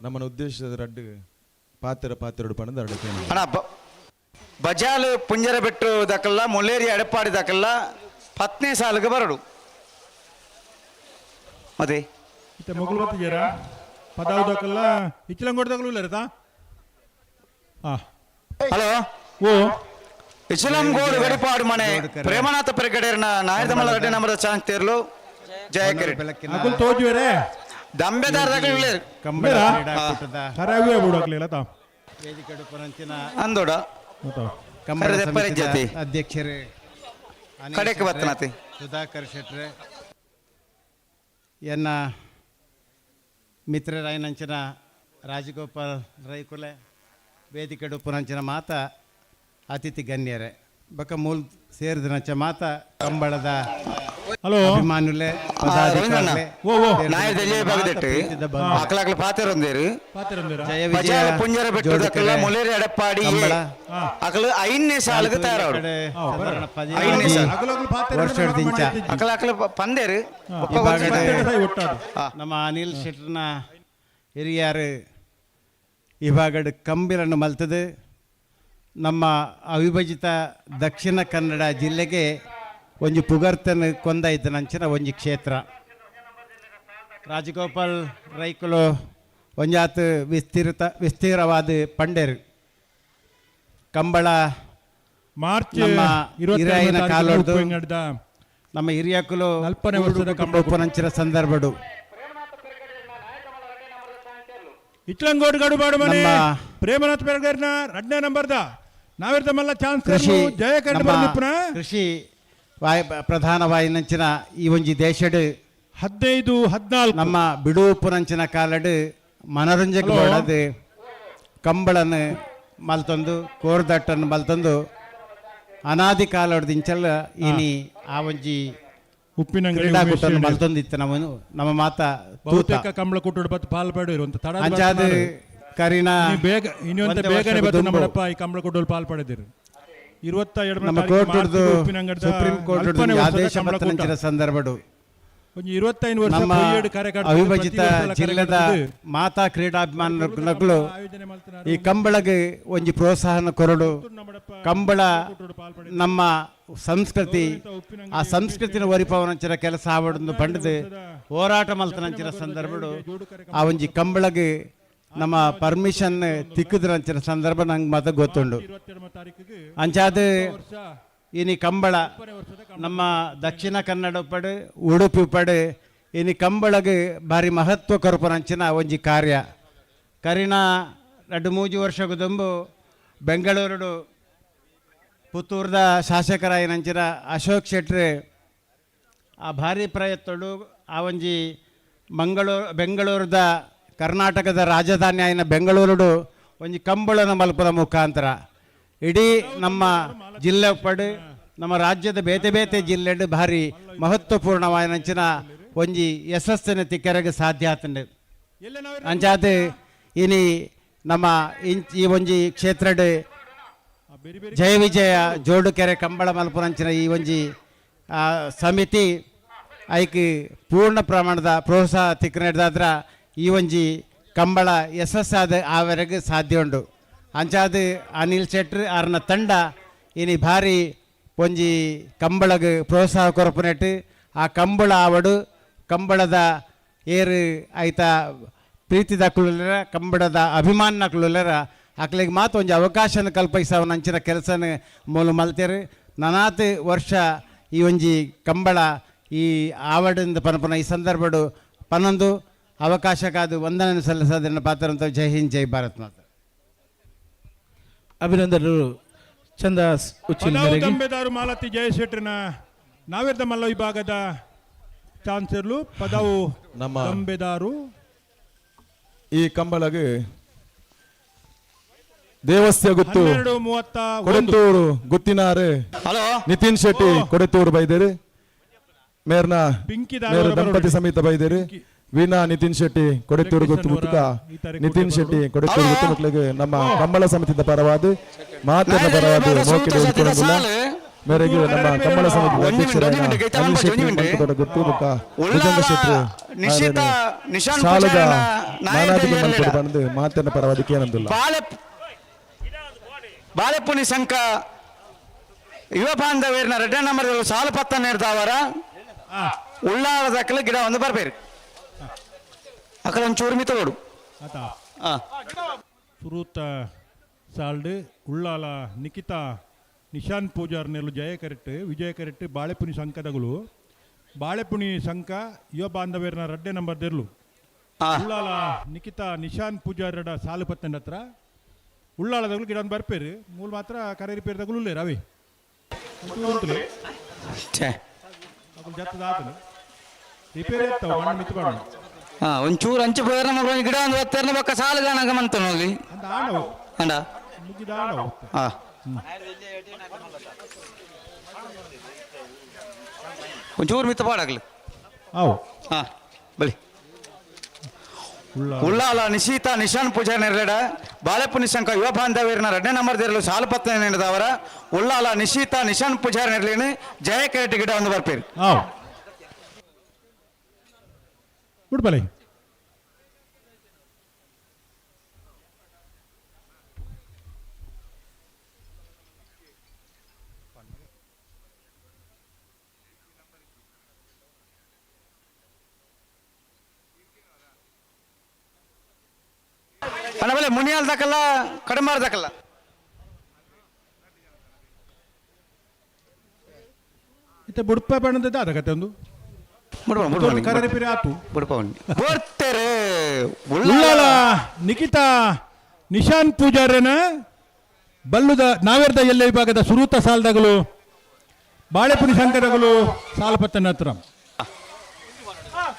ನಮ್ಮನ ಉದ್ದೇಶದ ರಡ್ಡು ಪಾತ್ರ ಪಾತ್ರಡು ಪಣದ ಅರಡು. ಅಣ್ಣ ಬಜಾಲ್ ಪುಂಜರ ಬೆಟ್ಟು ದಕಲ್ಲ ಮುಲ್ಲೇರಿ ಎಡಪಾಡಿ ದಕಲ್ಲ ಪತ್ನೇ ಸಾಲಿಗೆ ಬರಡು ಮತ್ತೆ ಇತ್ತೆ ಮೊಗಲು ಬತ್ತಿದ್ದೀರಾ ಪದಾವು ದಕಲ್ಲ ಇಚ್ಚಲಂಗೋಡು ದಕಲು ಇಲ್ಲ ಇರತ್ತಾ? ಹಲೋ ಓ ಇಚಲಂಗೋಡು ಗಡಿಪಾಡು ಮನೆ ಪ್ರೇಮನಾಥ ಪೆರಗಡೇರ್ನ ನಾಯರ್ದಮಲ್ಲ ರೆಡ್ಡಿ ನಂಬರ್ ಚಾಂಗ್ ತೇರ್ಲು ಜಯಕರಿ ಅಕುಲ್ ತೋಜುವೆರೆ ದಂಬೆದಾರ ದಕಲು ಇಲ್ಲ. ಕಂಬಳ ಕ್ರೀಡಾಕೂಟದ ಖರಾವೇ ಬಿಡಕ್ಲಿಲ್ಲ ತಾ ವೇದಿಕೆ ಪುರಂಚಿನ ಅಂದೋಡ ಕಂಬಳ ಕರೆದೆಪ್ಪರೆ ಸಮಿತಿಯ ಜೊತೆ. ಅಧ್ಯಕ್ಷರೇ ಅನಿಲ್ ಕಡೆಗೆ ಶೆಟ್ರೆ, ಬತ್ತನತೆ. ಸುಧಾಕರ್ ಶೆಟ್ರೆ, ಎನ್ನ ಮಿತ್ರರಾಯನಂಚಿನ ರಾಜಗೋಪಾಲ್ ರೈಕುಲೆ, ವೇದಿಕೆ ಪುರಂಚಿನ ಮಾತ ಅತಿಥಿ ಗಣ್ಯರೇ, ಬಕ ಮೂಲ್ ಸೇರಿದನಂಚ ಮಾತ ಕಂಬಳದ ಹಲೋ ಅಭಿಮಾನುಲೆ ಪದಾಧಿಕಾರಿಗಳೇ, ಓ ಓ ನಾಯರ್ ದೆಲ್ಲಿಯ ಭಾಗದಟ್ಟು ಅಕ್ಲಾಕ್ಲ ಪಾತೆರೊಂದೇರು ಜಯ ವಿಜಯ ಬಜಾಲ್ ಪುಂಜರ ಬೆಟ್ಟು ದಕಲ್ಲ ಜೋಡುಕೆರೆ ಮುಲೇರಿ ಎಡಪಾಡಿ ಕಂಬಳ. ಅಕಲು ಐದನೇ ಸಾಲಿಗೆ ತಯಾರಾಡು. ಐದನೇ ಸಾಲು. ವರ್ಷದಿಂಚ ಅಕಲ ಅಕಲ ಪಂದೇರು ಈ ಭಾಗದ ನಮ್ಮ ಅನಿಲ್ ಶೆಟ್ಟರ್ನ ಹಿರಿಯರು ಈ ಭಾಗದ ಕಂಬಿಲನ್ನು ಮಲ್ತದೆ. ನಮ್ಮ ಅವಿಭಜಿತ ದಕ್ಷಿಣ ಕನ್ನಡ ಜಿಲ್ಲೆಗೆ ಒಂಜಿ ಪುಗರ್ತನ ಕೊಂದ ಇದ್ದ ನಂಚಿನ ಒಂಜಿ ಕ್ಷೇತ್ರ. ರಾಜಗೋಪಾಲ್ ರೈಕುಲು ಒಂಜಾತ್ ವಿಸ್ತೀರವಾದ ಪಂಡೇರು ಕಂಬಳ ಮಾರ್ಚ್ ನಮ್ಮ 22ನೇ ಹಿರಿಯನ ತಾರೀಕು ಕಾಲೊಡ್ದು ಉಪ್ಪೆಂಗಡ್ದ ನಮ್ಮ ಹಿರಿಯಕುಲು ನಲ್ಪನೇ ವರ್ಷದ ಕಂಬಳ ಉಪನಂಚಿನ ಸಂದರ್ಭಡು ಇಟ್ಲಂಗೋಡು ಗಡುಬಾಡು ಮನೆ ನಮ್ಮ ಪ್ರೇಮನಾಥ್ ಬೆಳಗರ್ನ ರಡ್ನೇ ನಂಬರ್ದ ನಾವಿರ್ದ ಮಲ್ಲ ಚಾನ್ಸ್ ಕೃಷಿ ಜಯ ಕಂಡು ನಮ್ಮ ಬಂದಿಪ್ಪನ ಕೃಷಿ ವಾಯ್ ಪ್ರಧಾನವಾಯಿನಂಚಿನ ಈ ಒಂಜಿ ದೇಶಡ್ 15-14 ನಮ್ಮ ಬಿಡುವುಪುನಂಚಿನ ಕಾಲಡ್ ಮನರಂಜಕ ಹಲೋ. ಬೋಡದು ಕಂಬಳನ್ನು ಮಲ್ತೊಂದು ಕೋರ್ದಟ್ಟನ್ನು ಮಲ್ತೊಂದು ಅನಾದಿ ಕಾಲೊಡ್ದಿಂಚಲ್ಲ ಇನಿ ಆ ಒಂಜಿ ಉಪ್ಪಿನಂಗಡಿ ಕ್ರೀಡಾಕೂಟವನ್ನು ಉಮೇಶ್ ಮಲ್ತೊಂದಿತ್ತು ನಮ್ಮ ನಮ್ಮ ಮಾತ ತೂತ. ಬಹುತೇಕ ಕಂಬಳ ಕೂಟಡು ಬತ್ತು ಪಾಲ್ ಪಡೆಯಿರು ಅಂತ ತಡ ಅಂಚಾದ ಕರಿನ ಬೇಗ ಇನ್ನೊಂದು ಒಂದೇ ಬೇಗನೆ ವರ್ಷದ ಬತ್ತು ದುಂಬು. ನಮ್ಮಡಪ್ಪ ಈ ಕಂಬಳ ಕೂಟಲ್ಲಿ ಪಾಲ್ ಪಡೆದಿರು 22 ನಮ್ಮ ಕೋರ್ಟ್ ಸುಪ್ರೀಂ ಕೋರ್ಟ್ ಆದೇಶ ಬತ್ತನಂಚಿನ ಸಂದರ್ಭಡು ಒಂಜಿ 25 ವರ್ಷ ನಮ್ಮ ಪೊಯ್ಯೇಡು ಕಾರ್ಯಕರ್ತರು ಅವಿಭಜಿತ ಪ್ರತಿ ವರ್ಷಲ ಜಿಲ್ಲೆದ ಕಾರ್ಯಕರ್ತರು ಮಾತಾ ಕ್ರೀಡಾಭಿಮಾನಿಗಳು ಈ ಕಂಬಳಗೆ ಒಂಜಿ ಪ್ರೋತ್ಸಾಹನ ಕೊರಡು. ಕಂಬಳ ನಮ್ಮ ಸಂಸ್ಕೃತಿ, ಆ ಸಂಸ್ಕೃತಿನ ಒರಿಪವನಂಚಿನ ಕೆಲಸ ಆವಡೊಂದು ಪಂಡದು ಹೋರಾಟ ಮಲ್ತನಂಚಿನ ಸಂದರ್ಭಡು ಆ ಒಂಜಿ ಕಂಬಳಗೆ ನಮ್ಮ ಪರ್ಮಿಷನ್ ತಿಕ್ಕುದ್ರಂಚಿನ ಸಂದರ್ಭ ನಂಗೆ ಮತ ಗೊತ್ತುಂಡು. ಅಂಚಾದ ಇನಿ ಕಂಬಳ ನಮ್ಮ ದಕ್ಷಿಣ ಕನ್ನಡ ಉಪ್ಪಡು ಉಡುಪಿ ಉಪ್ಪಡು ಇನಿ ಕಂಬಳಗೆ ಭಾರಿ ಮಹತ್ವ ಕೊರಪನಂಚಿನ ಒಂಜಿ ಕಾರ್ಯ. ಕರಿನ ರಡ್ಡು ಮೂಜಿ ವರ್ಷకు ದುಂಬು ಬೆಂಗಳೂರುಡು ಪುತ್ತೂರ್ದ ಶಾಸಕರಾಯಿನಂಚಿನ ಅಶೋಕ್ ಶೆಟ್ರು ಆ ಭಾರಿ ಪ್ರಯತ್ನಡು ಆ ಒಂಜಿ ಬೆಂಗಳೂರದ ಕರ್ನಾಟಕದ ರಾಜಧಾನಿ ಆಯಿನ ಬೆಂಗಳೂರುಡು ಒಂಜಿ ಕಂಬಳನ ಮಲ್ಪದ ಮುಖಾಂತರ ಇಡೀ ನಮ್ಮ ಜಿಲ್ಲೆ ಉಪ್ಪಡು ನಮ್ಮ ರಾಜ್ಯದ ಬೇತೆ ಬೇತೆ ಜಿಲ್ಲೆಡು ಭಾರಿ ಮಹತ್ವಪೂರ್ಣವಾಯಿನಂಚಿನ ಒಂಜಿ ಯಶಸ್ಸಿನ ತಿಕ್ಕರೆಗೆ ಸಾಧ್ಯ ಆತಂಡು. ಅಂಚಾದ ಇನಿ ನಮ್ಮ ಈ ಒಂಜಿ ಕ್ಷೇತ್ರಡ್ ಜಯ ವಿಜಯ ಜೋಡುಕೆರೆ ಕಂಬಳ ಮಲ್ಪುನಂಚಿನ ಈ ಒಂಜಿ ಸಮಿತಿ ಐಕ್ ಪೂರ್ಣ ಪ್ರಮಾಣದ ಪ್ರೋತ್ಸಾಹ ತಿಕ್ಕನೆಡ್ದಾದ್ರ ಈ ಒಂಜಿ ಕಂಬಳ ಯಶಸ್ಸಾದ ಆವರೆಗೆ ಸಾಧ್ಯ ಉಂಡು. ಅಂಚಾದ ಅನಿಲ್ ಶೆಟ್ರ್ ಆರ್ನ ತಂಡ ಇನಿ ಭಾರಿ ಒಂಜಿ ಕಂಬಳಗ್ ಪ್ರೋತ್ಸಾಹ ಕೊರಪುನೆಟ್ ಆ ಕಂಬಳ ಆವಡು ಕಂಬಳದ ಏರು ಐತ ಪ್ರೀತಿದಕ್ಕುಲರ ಕಂಬಳದ ಅಭಿಮಾನಕ್ಕುಲರ ಅಕ್ಲಿಗೆ ಮಾತು ಒಂಜಿ ಅವಕಾಶನ ಕಲ್ಪಿಸವನಂಚಿನ ಕೆಲಸನ ಮೂಲ ಮಲ್ತೇರು. ನನಾತ್ ವರ್ಷ ಈ ಒಂಜಿ ಕಂಬಳ ಈ ಆವಡಿಂದ ಪನಪುನ ಈ ಸಂದರ್ಭಡು ಪನ್ನೊಂದು ಅವಕಾಶಕ್ಕಾದ ವಂದನೆ ಸಲ್ಲಿಸೋದನ್ನು ಪಾತ್ರ. ಜೈ ಹಿಂದ್, ಜೈ ಭಾರತ್ ಮಾತಾ. ಅಭಿನಂದನರು ಚಂದಾಸ್ ಉಚ್ಚಿಲ್ ಪದಾವು ಮೇರೆಗೆ. ದಂಬೆದಾರು ಮಾಲತಿ ಜಯಶೆಟ್ರಿನ ನಾವಿರ್ದ ಮಲ್ಲ ವಿಭಾಗದ ಚಾನ್ಸರ್ಲು ಪದವು ನಮ್ಮ ದಂಬೆದಾರು ಈ ಕಂಬಳಗೆ ದೇವಸ್ಯ ಗುತ್ತು 12:31. ಕೊಡೆತ್ತೂರು ಗುತ್ತಿನಾರು ಹಲೋ ನಿತಿನ್ ಶೆಟ್ಟಿ ಕೊಡೆತ್ತೂರು ಬೈದೇರು ಮೇರ್ನ ಪಿಂಕಿ ಮೇರ ದಂಪತಿ ಸಮೇತ ಬೈದೇರು ವೀಣಾ ನಿತಿನ್ ಶೆಟ್ಟಿ ಕೊಡೆತ್ತೂರು ಗೊತ್ತು ಮುತ್ತುಕ ನಿತಿನ್ ಶೆಟ್ಟಿ ಕೊಡೆತ್ತೂರು ಗೊತ್ತು ಮಕ್ಕಳಿಗೆ ನಮ್ಮ ಕಂಬಳ ಸಮಿತಿದ ಪರವಾದ ಮಾತಿನ ಪರವಾದ ಮೋಕಿಡ ಉಳ್ಕೊಳ್ಳೋದಿಲ್ಲ. ಮೇರೆಗೆ ನಮ್ಮ ಕಂಬಳ ಸಮಿತಿದ ಅಧ್ಯಕ್ಷರಾದ ಅನಿಲ್ ಶೆಟ್ಟಿ ಮಂಕುತೋಟ ಗುತ್ತು ಬೊಕ್ಕ ಭುಜಂಗ ಶೆಟ್ಟಿ ನಿಶಿತಾ ನಿಶಾನ್ ಸಾಲದ ಪೂಜಾರಿನ ಮಾನಾದಿಗೆ ನಾಯಕರು ಮಲ್ಪಡು ಬಂದು ಮಾತಿನ ಪರವಾದಕ್ಕೆ ಏನಂದಿಲ್ಲ. ಬಾಳೆ ಬಾಳೆಪುನಿ ಸಂಕ ಯುವ ಬಾಂಧವೇರ್ನ ರೆಡ್ಡ ನಂಬರ್ ಸಾಲು ಪತ್ತ ನೇರ್ದಾವರ ಉಳ್ಳಾಲ ದಕ್ಕಲ ಗಿಡ ಒಂದು ಬರ್ಬೇರು ಅಕಲ ಒಂಚೂರು ಮಿತ್ತೋಡು. ಆತ ಸುರೂತ ಸಾಲ್ಡ್ ಉಳ್ಳಾಲ ನಿಖಿತಾ ನಿಶಾನ್ ಪೂಜಾರ್ ನೆಲ್ಲು ಜಯ ಕರೆಕ್ಟ್ ವಿಜಯ ಕರೆಕ್ಟ್ ಬಾಳೆಪುನಿ ಸಂಕದಗಳು ಬಾಳೆಪುನಿ ಸಂಕ ಯುವ ಬಾಂಧವೇರ್ನ ರಡ್ಡೆ ನಂಬರ್ ದೆರ್ಲು ಉಳ್ಳಾಲ ನಿಖಿತಾ ನಿಶಾನ್ ಪೂಜಾರಡ ಸಾಲು ಪತ್ತಂಡ ಹತ್ರ ಉಳ್ಳಾಲದಗಳು ಗಿಡ ಒಂದು ಬರ್ಪೇರು ಮೂಲ ಮಾತ್ರ ಕರೆ ರಿಪೇರ್ ತಗುಲು ಉಲ್ಲೇರು ಅವಿ ಜತ್ತದ ಆತನು ರಿಪೇರಿ ಆಗ್ತಾವ ಮಣ್ಣು ಮಿತ್ತು ಬಾಣ. ಒಂಚೂರು ಅಂಚು ಪೋಯರ್ ನಮ್ಮ ಗಿಡ ಒಂದು ಒತ್ತೇರ್ನ ಬೊಕ್ಕ ಸಾಲು ಗಾಣಗ ಮಂತನ ಹೋಗಿ ಆಣವು ಅಂಡ ಮುಗಿದ ಆಣವು. ಒಂಚೂರು ಮಿತ್ತು ಪಾಡಾಗ್ಲಿ. ಆವು. ಬಲಿ ಉಳ್ಳಾಲ ನಿಶೀತಾ ನಿಶಾನ್ ಪೂಜಾರಿ ನೆರಳೆಡ ಬಾಳೆಪು ನಿಶಂಕ ಯುವ ಬಾಂಧವೀರ್ನ ರಡ್ಡೆ ನಂಬರ್ ದೇರಲು ಸಾಲು ಪತ್ತ ನೀಡಿದವರ ಉಳ್ಳಾಲ ನಿಶೀತಾ ನಿಶಾನ್ ಪೂಜಾರಿ ನೆರಳಿನ ಜಯ ಕರೆಟ್ ಗಿಡ ಒಂದು ಬರ್ಪೇರು. ಆವು ಗುಡ್ ಬಲೆ. ಅಣ್ಣ ಬಲೆ ಮುನಿಯಾಲ್ ದಕ್ಕಲ್ಲ ಕಡಮಾರ್ ದಕ್ಕಲ್ಲ. ಇತ್ತ ಬುಡ್ಪ ಬಣ್ಣದ ಅದ ಕತೆ ಒಂದು ಬುಡ್ಪ ಕರೆ ರಿಪೇರಿ ಆತು. ಬುಡ್ಪ ಬರ್ತಾರೆ. ಉಳ್ಳಾಲ ನಿಖಿತಾ ನಿಶಾನ್ ಪೂಜಾರನ ಬಲ್ಲುದ ನಾವೇರ್ದ ಎಲ್ಲೆ ವಿಭಾಗದ ಸುರೂತ ಸಾಲದಗಳು ಬಾಳೆಪುನಿ ಸಂಕದಗಳು ಸಾಲಪತ್ತನ ಹತ್ರ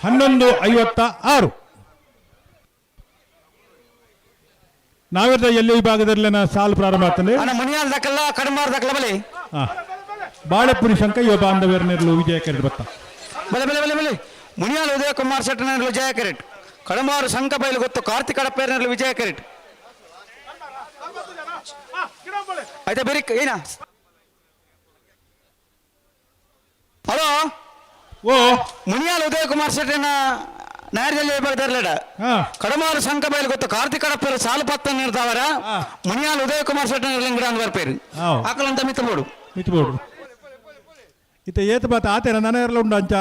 11:56 ನಾವೇರ್ದ ಎಲ್ಲೆ ವಿಭಾಗದಲ್ಲಿನ ಸಾಲು ಪ್ರಾರಂಭ ಆಗ್ತದೆ. ಅಣ್ಣ ಮುನಿಯಾಲ್ ದಕ್ಕಲ್ಲ ಕಡಮಾರ್ ದಕ್ಕಲ್ಲ ಬಲೆ. ಬಾಳೆಪುರಿ ಶಂಕ ಯುವ ಬಾಂಧವ್ಯರನ್ನೆರಲು ವಿಜಯ ಕರೆಡ್ ಬತ್ತ. ಬಲೆ ಬಲೆ ಬಲೆ ಬಲೆ ಮುನಿಯಾಲ್ ಉದಯ ಕುಮಾರ್ ಶೆಟ್ಟನರ್ಲು ಜಯ ಕರೆಟ್ ಕಡಮಾರು ಶಂಕ ಬೈಲು ಗೊತ್ತು ಕಾರ್ತಿಕ್ ಅಡಪೇರ್ನರ್ಲು ವಿಜಯ ಕರೆಟ್ ಆಯ್ತಾ ಬೇರೆ ಏನ ಹಲೋ ಓ ಮುನಿಯಾಲ್ ಉದಯ ಕುಮಾರ್ ಶೆಟ್ಟನ ನಾಯರ್ದಲ್ಲಿ ವಿಭಾಗದರ್ಲಡ ಕಡಮಾರು ಶಂಕ ಬೈಲು ಗೊತ್ತು ಕಾರ್ತಿಕ್ ಅಡಪೇರು ಸಾಲು ಪತ್ತ ನೀಡ್ತಾವರ ಮುನಿಯಾಲ್ ಉದಯ ಕುಮಾರ್ ಶೆಟ್ಟನರ್ಲು ಗಿಡ ಅಂದ್ ಬರ್ಪೇರು ಆಕಲಂತ ಮಿತ್ತಬೋಡು ಮಿತ್ತಬೋಡು ಇತ್ತ ಏತ ಬಾತ ಆತೇನ ನನ್ನ ಉಂಡು ಅಂಚ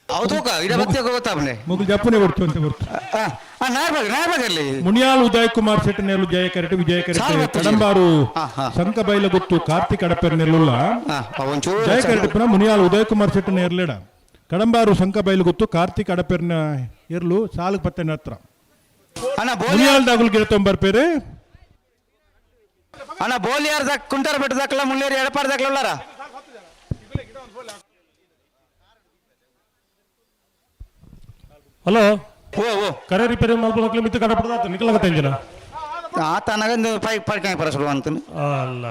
ಹೌದು ಇಡ ಬತ್ತೆ ಗೊತ್ತಾಪನೆ ಮುಗುಲ್ ಜಪ್ಪನೆ ಕೊಡ್ತು ಅಂತ ಬರ್ತು. ನಾಯರ್ ಮುನಿಯಾಲ್ ಉದಯ್ ಕುಮಾರ್ ಶೆಟ್ಟಿ ನೆಲ್ಲು ಜಯ ಕರೆಟ್ ವಿಜಯ ಕರೆಟ್ ಕಡಂಬಾರು ಶಂಕಬೈಲ ಗೊತ್ತು ಕಾರ್ತಿಕ್ ಅಡಪೇರ್ ನೆಲ್ಲುಲ್ಲ ಜಯ ಕರೆಟ್ ಪುನಃ ಮುನಿಯಾಲ್ ಉದಯ್ ಕುಮಾರ್ ಶೆಟ್ಟಿ ನೇರ್ಲೇಡ ಕಡಂಬಾರು ಶಂಕಬೈಲು ಗೊತ್ತು ಕಾರ್ತಿಕ್ ಅಡಪೇರ್ನ ಇರ್ಲು ಸಾಲು ಪತ್ತೆನ ಹತ್ರ ಮುನಿಯಾಲ್ ದಾಗುಲ್ ಗಿಡ ತೊಂಬರ್ಪೇರು. ಅಣ್ಣ ಬೋಲಿಯಾರ್ ದಕ್ ಕುಂಟಾರ ಬೆಟ್ಟ ದಕ್ಕಲ ಮುಳ್ಳೇರಿ ಎಡಪಾಡ್ ದಕ್ಕಲ ಉಳ್ಳಾರ ಹಲೋ ಓ ಓ ಕರೆ ರಿಪೇರಿ ಮಲ್ಪೊಳಕ್ಲೆ ಮಿತ್ತು ಕಡಪಡದಾತ ನಿಕಲಗತ್ತೆ ಇಂಜಿನ ಆತ ನನಗಂದು ಪೈ ಪರ್ಕಂಗ್ ಪರಸರು ಅಂತ ಅಲ್ಲ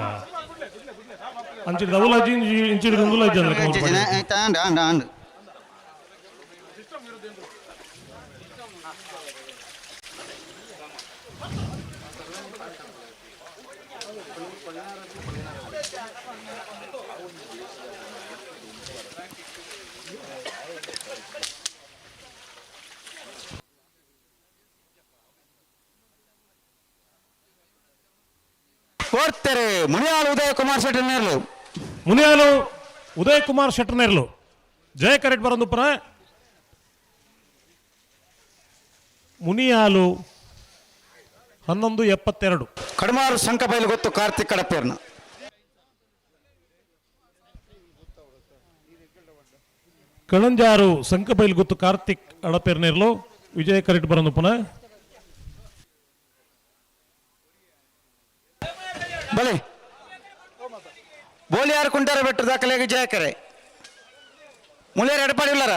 ಅಂಚಿದ ಅವಲ ಜಿಂಜಿ ಇಂಚಿದ ಉಂಗುಲ ಜನ ಅಂಡ್ ಅಂಡ್ ಅಂಡ್ ಓಡ್ತಾರೆ ಮುನಿಯಾಲು ಉದಯ ಕುಮಾರ್ ಶೆಟ್ಟರ್ ನೇರ್ಲು ಮುನಿಯಾಲು ಉದಯ್ ಕುಮಾರ್ ಶೆಟ್ಟರ್ ನೇರ್ಲು ಜಯ ಕರೆಕ್ಟ್ ಬರಂದು ಪುನಃ ಮುನಿಯಾಲು 11:72 ಕಡಮಾರು ಶಂಕಬೈಲು ಗೊತ್ತು ಕಾರ್ತಿಕ್ ಕಡಪೇರ್ನ ಕಣಂಜಾರು ಸಂಕಬೈಲು ಗೊತ್ತು ಕಾರ್ತಿಕ್ ಅಡಪೇರ್ನೇರ್ಲು ವಿಜಯ ಕರೆಕ್ಟ್ ಬರಂದು ಪುನಃ ಬಲೆ ಬೋಲಿಯಾರು ಕುಂಟಾರ ಬೆಟ್ಟ ದಾಖಲೆಗೆ ಜಯಕರೆ ಮುಳ್ಳೇರು ಎಡಪಾಡಿ ಇಲ್ಲಾರ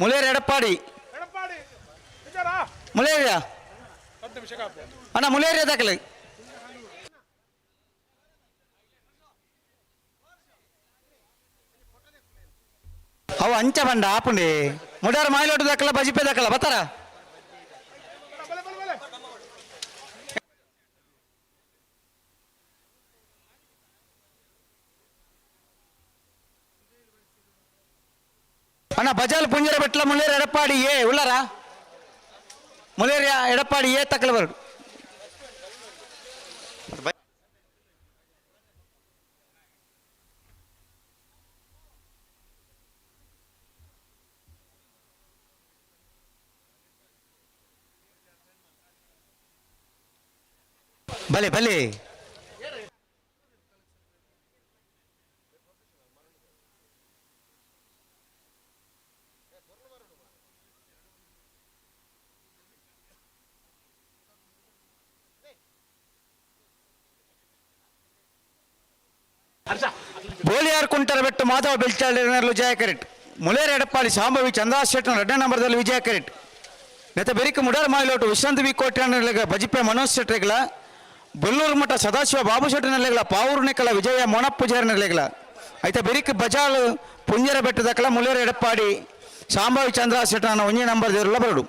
ಮುಳ್ಳೇರು ಎಡಪಾಡಿ ಮುಳ್ಳೇರಿಯಾ ಅಣ್ಣ ಮುಳ್ಳೇರಿಯ ದಾಖಲೆ ಅಂಚ ಬಂಡ ಆಪುಂಡೆ ಮುಡಾರ ಮಾಯಿಲೋಟು ದಕ್ಕಲ ಬಜಿಪೆ ದಕ್ಕಲ ಬತ್ತಾರ ಅಣ್ಣ ಬಜಾಲ್ ಪುಂಜರ ಬೆಟ್ಲ ಮುಳ್ಳೇರು ಎಡಪ್ಪಾಡಿ ಏ ಉಳ್ಳಾರ ಮುಳ್ಳೇರಿಯ ಎಡಪ್ಪಾಡಿ ಏ ತಕ್ಕಲ ಬರಡು ಬಲೆ ಬಲೆ ಬೋಲಿಯಾರ್ ಕುಂಟರ ಬೆಟ್ಟು ಮಾಧವ ಬೆಲ್ಚಾಳ್ ಜಯ ಕರೆಟ್ ಮುಲೇರ್ ಎಡಪ್ಪಾಡಿ ಶಾಂಭವಿ ಚಂದ್ರಾಶೆಟ್ನ ಎರಡನೇ ನಂಬರ್ದಲ್ಲಿ ವಿಜಯ ಕರೆಟ್ ನೆತ ಬೆರಿಕ ಮುಡಾರ್ ಮಾಯಿಲೋಟು ವಿಶ್ರಾಂತಿ ವಿ ಕೋಟ್ಯಾನರ್ಲೆಗ ಬಜಿಪೆ ಮನೋಜ್ ಶೆಟ್ರೆಗಳ ಬೊಲ್ಲೂರು ಮಠ ಸದಾಶಿವ ಬಾಬು ಶೆಟ್ಟರ್ನೆಲೆಗಳ ಪಾವೂರ್ನೆಕಲ ವಿಜಯ ಮೊಣಪ್ಪುಜಾರ್ನೆಲೆಗಳ ಐತ ಬೆರಿಕ್ ಬಜಾಲ್ ಪುಂಜರ ಬೆಟ್ಟದಕಲ ಮುಲೇರ್ ಎಡಪ್ಪಾಡಿ ಶಾಂಭವಿ ಚಂದ್ರಾಶೆಟ್ಟನ ಒಂಜೇ ನಂಬರ್ ದೇರುಲ ಬರಡು.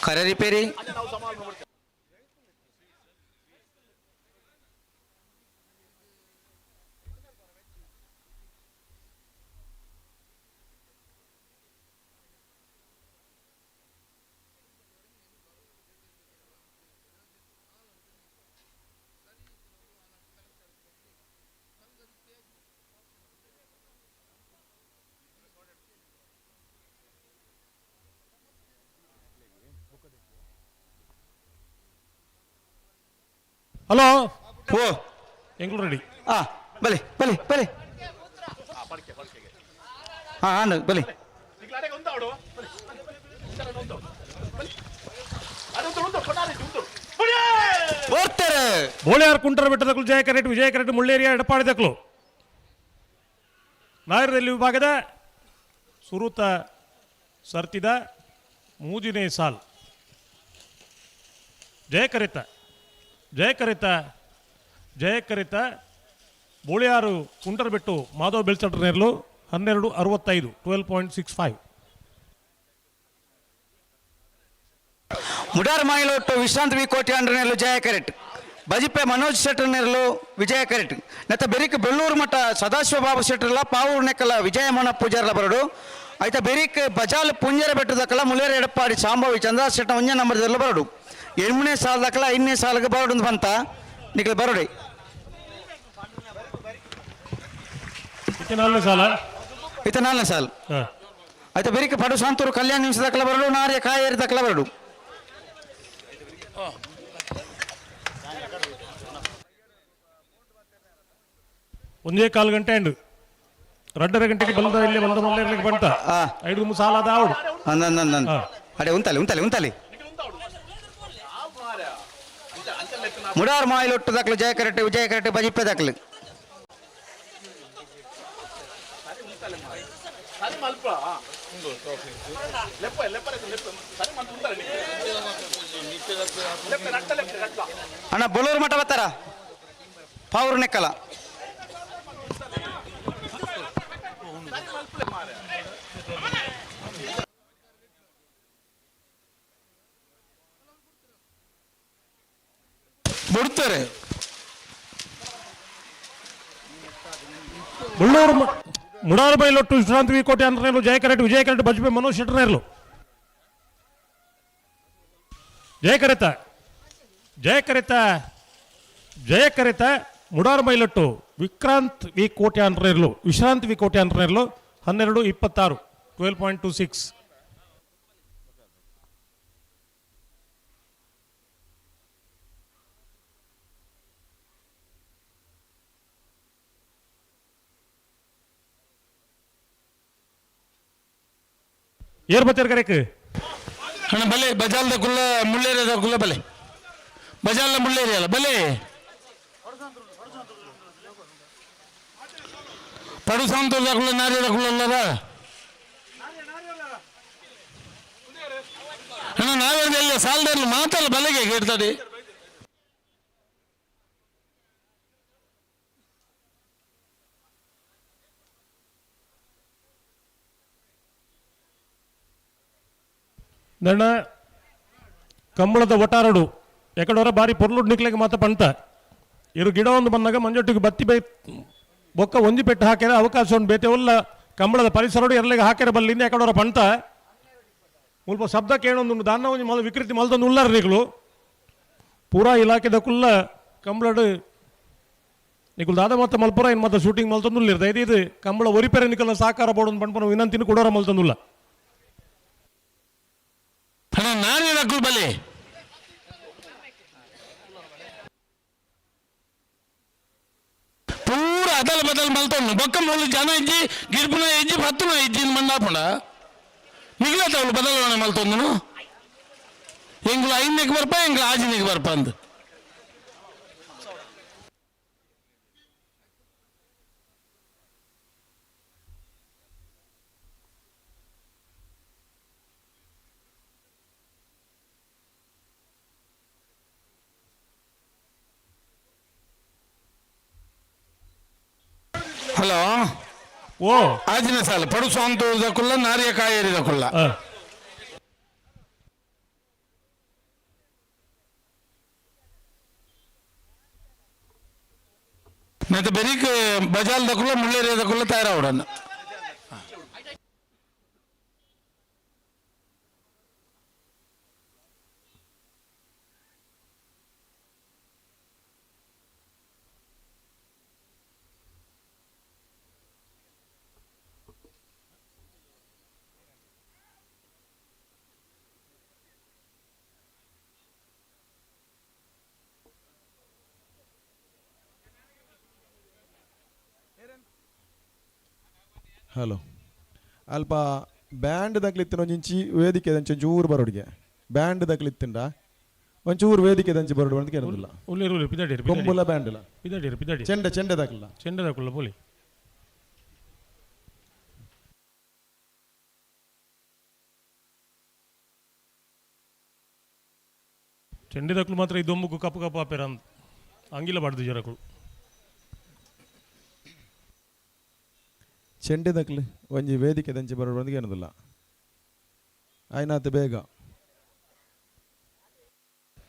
ಕರೆ ರಿಪೇರಿ ಹಲೋ ಓ ಎಂಗ್ಳೂರು ರೆಡಿ. ಆ ಬಲೆ ಬಲೆ ಬಲೆ ಹಾಂ ಹಾಂ ಬಲೆ ಓಡ್ತಾರೆ. ಬೋಳಿಯಾರ್ ಕುಂಟರ ಬೆಟ್ಟದಕ್ಕಲು ಜಯ ಕರೆಟ್ ವಿಜಯ ಕರೆಟ್ ಮುಳ್ಳೇರಿಯ ಎಡಪಾಡಿ ದಕ್ಕಲು ನಾಯರದಲ್ಲಿ ವಿಭಾಗದ ಸುರುತ ಸರ್ತಿದ ಮೂಜಿನೇ ಸಾಲ್ ಜಯಕರಿತ ಜಯಕರಿತ ಜಯಕರಿತ ಬೋಳಿಯಾರು ಕುಂಟರ ಬೆಟ್ಟು ಮಾಧವ ಬೆಲ್ಚಟ್ರ ನೇರ್ಲು 12.65 12.65. ಮುಡಾರ್ ಮಾಯಿಲೊಟ್ಟು ವಿಶ್ರಾಂತ್ ವಿ ಕೋಟಿ ಅಂಡ್ರನೆಲ್ಲು ಜಯ ಕರೆಟ್ ಬಜಿಪೆ ಮನೋಜ್ ಶೆಟ್ಟರ್ನೆರ್ಲು ವಿಜಯ ಕರೆಟ್ ನೆತ್ತ ಬೆರಿಕ್ ಬೆಳ್ಳೂರು ಮಠ ಸದಾಶಿವ ಬಾಬು ಶೆಟ್ಟರ್ಲ ಪಾವೂರು ನೆಕ್ಕಲ ವಿಜಯ ಮೋನ ಪೂಜಾರ್ಲ ಬರಡು ಐತ ಬೆರಿಕ್ ಬಜಾಲ್ ಪುಂಜರ ಬೆಟ್ಟದಕ್ಕಲ ಮುಳ್ಳೇರ ಎಡಪ್ಪಾಡಿ ಶಾಂಭವಿ ಚಂದ್ರ ಶೆಟ್ಟ ಒಂಜ ನಂಬರ್ದಲ್ಲ ಬರಡು 8ನೇ ಸಾಲದಕ್ಕಲ 5ನೇ ಸಾಲಕ್ಕೆ ಬರಡು ಅಂತ ಬಂತ ನಿಖಲ್ ಬರಡಿ. ಇತ್ತ 4ನೇ ಸಾಲ ಇತ್ತ 4ನೇ ಸಾಲ ಆಯ್ತಾ ಬೆರಿಕ್ ಪಡು ಶಾಂತೂರು ಕಲ್ಯಾಣ ನಿಮಿಷದಕ್ಕಲ ಬರಡು ನಾರ್ಯ ಕಾಯೇರಿ ದಕ್ಕಲ ಬರಡು. ಒಂದೇ ಕಾಲು ಗಂಟೆ ಅಂಡು 2.5 ಗಂಟೆಗೆ ಬಂದ ಇಲ್ಲಿ ಬಂದ ಮೊದಲೇ ಬಂತ 5 ಸಾಲ ಅದ ಆವಡು. ಅಂದ ಅಡೆ ಉಂತಲಿ ಉಂತಲಿ ಉಂತಲಿ ಮುಡಾರ್ ಮಾಯಿಲೊಟ್ಟು ದಾಖಲು ಜಯ ಕರೆಟ್ ವಿಜಯ ಕರೆಟ್ ಬಜಿಪ್ಪೆ ದಾಖಲು. ಅಣ್ಣ ಬೊಳೂರು ಮಠ ಬರ್ತಾರ ಪಾವೂರು ನೆಕ್ಕಲ. ಬಿಡ್ತಾರೆ. ಬಳ್ಳೂರು ಮುಡಾರು ಬೈಲೊಟ್ಟು ವಿಶ್ರಾಂತಿ ವಿ ಕೋಟೆ ಅಂದ್ರೆ ಜಯ ಕರೆಟ್ ವಿಜಯ ಕರೆಟ್ ಬಜ್ಪೆ ಮನೋಜ್ ಶೆಟ್ಟರ್ನೇರ್ಲು ಜಯ ಕರೆತ ಜಯ ಕರೆತ ಜಯ ಕರೆತ ಮುಡಾರು ಬೈಲೊಟ್ಟು ವಿಕ್ರಾಂತ್ ವಿ ಕೋಟೆ ಅಂದ್ರೇರ್ಲು ವಿಶ್ರಾಂತ್ ವಿ ಕೋಟೆ ಅಂದ್ರೇರ್ಲು 12.26 12.26. ಏರ್ ಬತ್ತೇರ್ ಕರೆಕ್ ಅಣ್ಣ ಬಲೆ ಬಜಾಲ್ದ ಕುಲ್ಲ ಮುಳ್ಳೇರಿಯಾದ ಕುಲ್ಲ ಬಲೆ ಬಜಾಲ್ದ ಮುಳ್ಳೇರಿಯಲ್ಲ ಬಲೆ ಪಡು ಸಾಂತೋದ ಕುಲ್ಲ ನಾರಿಯದ ಕುಲ್ಲ ಅಲ್ಲದ ಅಣ್ಣ ನಾವೇನು ಸಾಲದಲ್ಲಿ ಮಾತಲ್ಲ ಬಲೆಗೆ ಕೇಳ್ತದೆ. ನನ್ನ ಕಂಬಳದ ಒಟಾರಡು ಎಕಡೋರ ಬಾರಿ ಪೊರ್ಲುಡ್ ನಿಕ್ಲೆಗೆ ಮಾತ್ರ ಪಂತ ಇರು ಗಿಡ ಒಂದು ಬಂದಾಗ ಮಂಜೊಟ್ಟಿಗೆ ಬತ್ತಿ ಬೈ ಬೊಕ್ಕ ಒಂಜಿ ಪೆಟ್ಟು ಹಾಕ್ಯಾರ ಅವಕಾಶ ಉಂಟು ಬೇತೆ ಉಲ್ಲ ಕಂಬಳದ ಪರಿಸರಡು ಎರಲಿಗೆ ಹಾಕ್ಯಾರ ಬಲ್ಲಿಂದ ಎಕಡೋರ ಪಂತ ಮುಲ್ಪ ಶಬ್ದ ಕೇಳೊಂದು ದಾನ್ನ ಒಂಜಿ ಮಲ್ ವಿಕೃತಿ ಮಲ್ದೊಂದು ಉಲ್ಲಾರ ನಿಕ್ಲು ಪೂರಾ ಇಲಾಖೆದ ಕುಲ್ಲ ಕಂಬಳಡು ನಿಕುಲ್ ದಾದ ಮತ್ತೆ ಮಲ್ಪುರ ಇನ್ ಮತ್ತೆ ಶೂಟಿಂಗ್ ಮಲ್ತೊಂದು ಉಲ್ಲಿರ್ದ ಇದು ಕಂಬಳ ಒರಿಪೆರೆ ನಿಕಲ್ನ ಸಾಕಾರ ಬೋಡೊಂದು ಪಣ್ಪನ ವಿನಂತಿನ ಕೊಡೋರ ಮಲ್ತೊಂದುಲ್ಲ. ಅಣ್ಣ ನಾನೇ ನಕ್ಕುಲ್ ಬಲೆ ಪೂರ ಅದಲ್ ಬದಲ್ ಮಲ್ತೊಂದು ಬೊಕ್ಕ ಮೂಲು ಜನ ಇಜ್ಜಿ ಗಿರ್ಪುನ ಇಜ್ಜಿ ಪತ್ತುನ ಇಜ್ಜಿ ಮಂಡಾಪುಂಡ ಮಿಗಿಲತ್ತವಳು ಬದಲಾವಣೆ ಮಲ್ತೊಂದನು ಎಂಗುಲು ಐದನೇಗೆ ಬರ್ಪ ಎಂಗುಲು ಆಜನೇಗೆ ಬರ್ಪ ಅಂದ್. ಹಲೋ ಓ ಆಜಿನ ಸಾಲ ಪಡು ಸ್ವಾಂತೋದಕ್ಕುಲ್ಲ ನಾರಿಯ ಕಾಯೇರಿದಕ್ಕುಲ್ಲ ಮತ್ತೆ ಬೆರಿಕ್ ಬಜಾಲ್ದಕ್ಕುಲ್ಲ ಮುಳ್ಳೇರಿಯದಕ್ಕುಲ್ಲ ತಯಾರಾವಡನ್ನು. ಹಲೋ ಅಲ್ಪ ಬ್ಯಾಂಡ್ ದಕ್ಲಿತ್ತಿನ ಒಂಜಿಂಚಿ ವೇದಿಕೆ ದಂಚಿ ಒಂಚೂರು ಬರೋಡಿಗೆ ಬ್ಯಾಂಡ್ ದಕ್ಲಿತ್ತಿಂಡ ಒಂಚೂರು ವೇದಿಕೆ ದಂಚಿ ಬರೋಡು ಅಂತ ಕೇಳೋದಿಲ್ಲ. ಉಲ್ಲೇರು ಉಲ್ಲೇರು ಪಿದಾಡಿರು ಕೊಂಬುಲ ಬ್ಯಾಂಡ್ ಇಲ್ಲ ಪಿದಾಡಿರು ಪಿದಾಡಿ ಚೆಂಡೆ ಚೆಂಡೆ ದಾಖಲ ಚೆಂಡೆ ದಾಖಲ ಪೋಲಿ ಚೆಂಡೆ ದಾಖಲು ಮಾತ್ರ ಇದೊಂಬುಗು ಕಪ್ಪು ಕಪ್ಪು ಆಪೇರ ಅಂತ ಅಂಗಿಲ ಬಾಡ್ದು ಜರಕುಲು ಚೆಂಡೆ ದಕ್ಲು ಒಂಜಿ ವೇದಿಕೆ ದಂಚಿ ಬರೋಡು ಅಂತ ಏನದಿಲ್ಲ ಆಯ್ನಾತ ಬೇಗ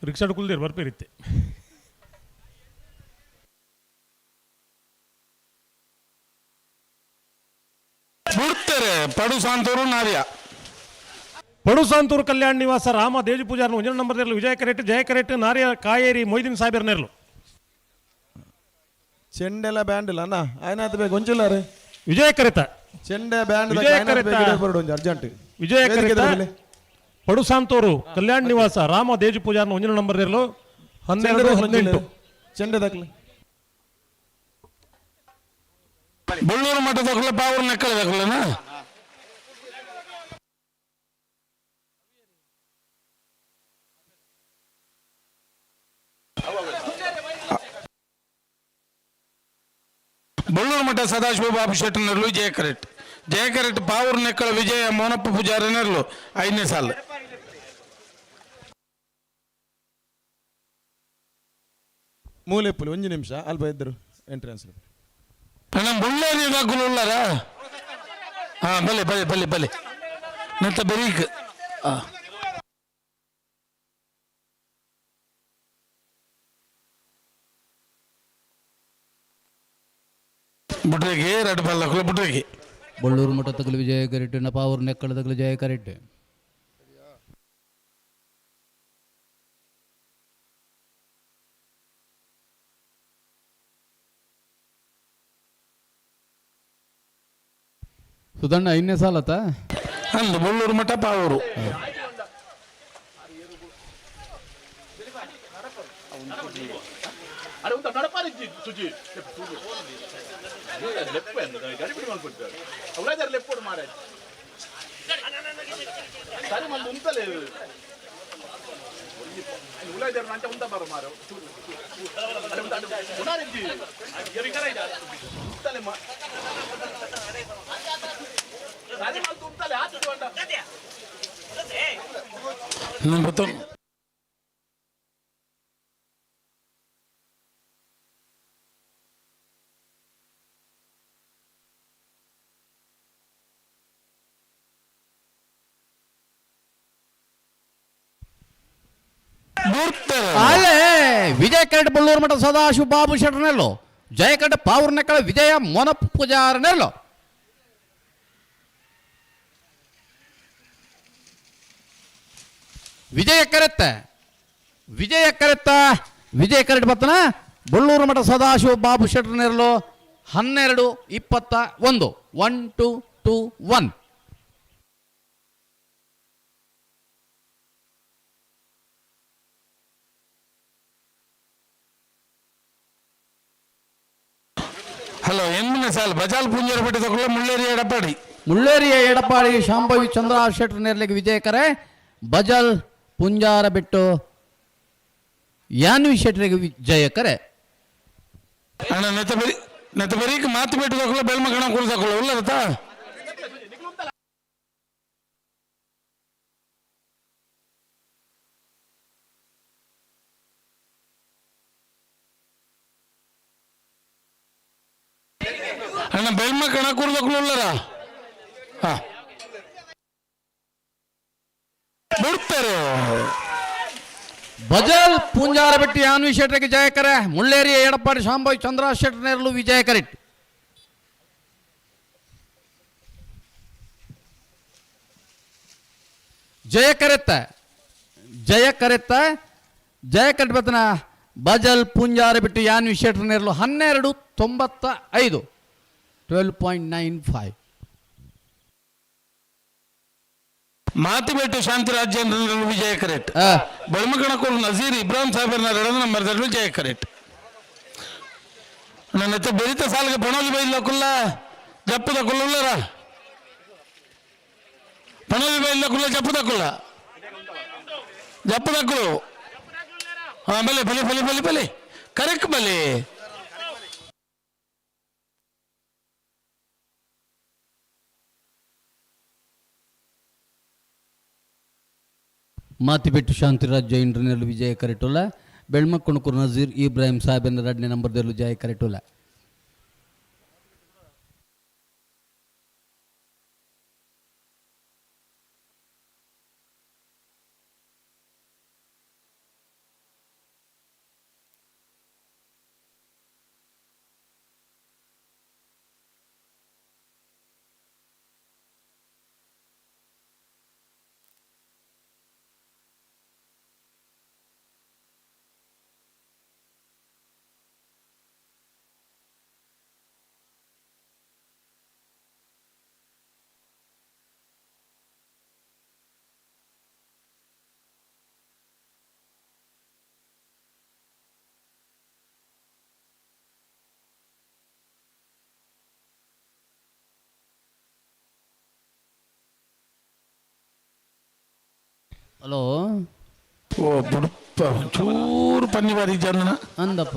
ರಿಕ್ಷಾಡ್ ಕುಲ್ದೇರು ಬರ್ಪೇರಿತ್ತೆ ಬಿಡ್ತಾರೆ ಪಡು ಸಾಂತೂರು ನಾರ್ಯ ಪಡು ಸಾಂತೂರು ಕಲ್ಯಾಣ ನಿವಾಸ ರಾಮ ದೇಜು ಪೂಜಾರ್ನ ಒಂಜನ ನಂಬರ್ ಇರಲು ವಿಜಯ ಕರೆಟ್ ಜಯ ಕರೆಟ್ ನಾರ್ಯ ಕಾಯೇರಿ ಮೊಯ್ದಿನ್ ಸಾಹೇಬರ್ ನೆರಲು ಚೆಂಡೆಲ್ಲ ಬ್ಯಾಂಡ್ ಇಲ್ಲ ಅಣ್ಣ ಆಯ್ನಾತ ಬೇಗ ಒಂಚಿಲ್ಲ ರೀ ವಿಜಯ ಕರೆತ ಚೆಂಡೆ ಬ್ಯಾಂಡ್ ವಿಜಯ ಕರೆತ ಅರ್ಜೆಂಟ್ ವಿಜಯ ಕರೆತ ಪಡು ಸಾಂತೂರು ಕಲ್ಯಾಣ ನಿವಾಸ ರಾಮ ದೇಜು ಪೂಜಾರ್ನ ಒಂಜನ ನಂಬರ್ ಇರಲು 12 18 ಚೆಂಡೆ ದಾಖಲೆ ಬಳ್ಳೂರು ಮಠದ ಪಾವೂರು ನೆಕ್ಕಳ ದಾಖಲೆನಾ ಬಳ್ಳೂರು ಮಠ ಸದಾಶಿವ ಬಾಬು ಶೆಟ್ಟನರ್ಲು ಜಯ ಕರೆಟ್ ಜಯ ಕರೆಟ್ ಪಾವೂರು ನೆಕ್ಕಳ ವಿಜಯ ಮೋನಪ್ಪ ಪೂಜಾರಿನರ್ಲು 5ನೇ ಸಾಲು. ಮೂಲೆಪ್ಪುಲಿ ಒಂಜಿ ನಿಮಿಷ ಅಲ್ಪ ಇದ್ದರು ಎಂಟ್ರೆನ್ಸ್ ಅಣ್ಣ ಬಳ್ಳಾರಿ ದಾಖಲು ಉಳ್ಳಾರ ಹಾ ಬಲೆ ಬಲೆ ಬಲೆ ಬಲೆ ನಂತ ಬೆರೀಕ್ ಬುಡ್ರಿಗೆ ಎರಡು ಬಲ್ಲಕುಲ ಬುಡ್ರಿಗೆ ಬಳ್ಳೂರು ಮಠ ತಗಲು ವಿಜಯ ಕರೆಟ್ ನಪಾವೂರು ನೆಕ್ಕಳ ತಗಲು ಜಯ ಕರೆಟ್ ಸುಧಣ್ಣ 5ನೇ ಸಾಲತ್ತ ಅಂದು ಬಳ್ಳೂರು ಮಠ ಪಾವೂರು ಅಲ್ಲೇ ವಿಜಯ ಕರಡ್ ಬಳ್ಳೂರು ಮಠ ಸದಾಶಿವ ಬಾಬು ಶೆಟ್ಟರ್ನೆಲ್ಲೋ ಜಯಕರಡ್ ಪಾವೂರ್ನಕಳ ವಿಜಯ ಮೊನಪ್ ಪೂಜಾರನೆಲ್ಲೋ. ವಿಜಯ ಕರೆತ್ತ ವಿಜಯ ಕರೆತ್ತ ವಿಜಯ ಕರೆಟ್ ಬತ್ತನ ಬಳ್ಳೂರು ಮಠ ಸದಾಶಿವ ಬಾಬು ಶೆಟ್ಟರ್ನೆರಲು 12:21 1 2 2 1. ಹಲೋ ಎನ್ಮನೆ ಸಾಲ್ ಬಜಾಲ್ ಪೂಂಜರ ಪಟ್ಟಿ ತಕೊಳ್ಳ ಮುಳ್ಳೇರಿಯ ಎಡಪಾಡಿ. ಮುಳ್ಳೇರಿಯ ಎಡಪಾಡಿ ಶಾಂಭವಿ ಚಂದ್ರ ಶೆಟ್ಟರ್ ನೇರ್ಲಿಗೆ ವಿಜಯಕರೆ ಬಜಲ್ ಪುಂಜಾರ ಬಿಟ್ಟು ಯಾನ್ವಿ ಶೆಟ್ಟರಿಗೆ ವಿಜಯಕರೆ. ಅಣ್ಣ ನೆತ್ತ ಬರಿ ನೆತ್ತ ಬರೀಕ್ ಮಾತು ಬಿಟ್ಟು ತಕೊಳ್ಳ ಬೆಳ್ಮಕಣ ಕುಲ್ ತಕೊಳ್ಳ ಉಲ್ಲದತ್ತ. ಅಣ್ಣ ಬೆಳ್ಮಕಣ ಕುಲ್ ತಕೊಳ್ಳ ಉಲ್ಲರ ಹಾ ಬಿಡ್ತಾರೆ. ಬಜಲ್ ಪೂಂಜಾರ ಬಿಟ್ಟು ಯಾನ್ವಿ ಶೆಟ್ಟರಿಗೆ ಜಯಕರೆ ಮುಳ್ಳೇರಿಯ ಎಡಪಾಡಿ ಶಾಂಭವಿ ಚಂದ್ರ ಶೆಟ್ಟರ್ ನೇರಲು ವಿಜಯಕರೆ. ಜಯಕರೆತ್ತ ಜಯಕರೆತ್ತ ಜಯಕರೆಟ್ ಬತ್ತನ ಬಜಲ್ ಪೂಂಜಾರ ಬಿಟ್ಟು ಯಾನ್ವಿ ಶೆಟ್ಟರ್ ನೇರಲು 12.95 12.95. ಮಾತಿಬೆಟ್ಟು ಶಾಂತಿರಾಜ್ಯ ವಿಜಯ ಕರೆಕ್ಟ್. ಬೆಳಮಕಣಕೋಲು ನಜೀರ್ ಇಬ್ರಾಹಿಂ ಸಾಹೇಬರ್ನ ಎರಡನೇ ನಂಬರ್ ಜಯ ಕರೆಕ್ಟ್. ನನ್ನ ಹತ್ರ ಬೆರಿತ ಸಾಲಿಗೆ ಪಣೋಲಿ ಬೈಲ ಕುಲ್ಲ ಜಪ್ಪುದ ಕುಲ್ಲ ಉಲ್ಲರ ಪಣೋಲಿ ಬೈಲ ಕುಲ್ಲ ಜಪ್ಪುದ ಕುಲ್ಲ ಜಪ್ಪುದ ಕುಲು. ಹಾ ಬಲೆ ಬಲೆ ಬಲೆ ಬಲೆ ಬಲೆ ಕರೆಕ್ಟ್ ಬಲೆ. ಮಾತಿಬೆಟ್ಟು ಶಾಂತಿರಾಜ್ ಜೈನ್ರನೆಲ್ಲ ವಿಜಯ ಕರೆಟೋಲ ಬೆಳ್ಮಕ್ಕುಣಕುರು ನಜೀರ್ ಇಬ್ರಾಹಿಂ ಸಾಹೇಬನ ಎರಡನೇ ನಂಬರ್ದಲ್ಲೂ ಜಯ ಕರೆಟೋಲ. ಹಲೋ ಓ ಬುಡಪ್ಪ ಚೂರು ಪನ್ನಿ ಬಾರಿ ಜನ ಅಂದಪ್ಪ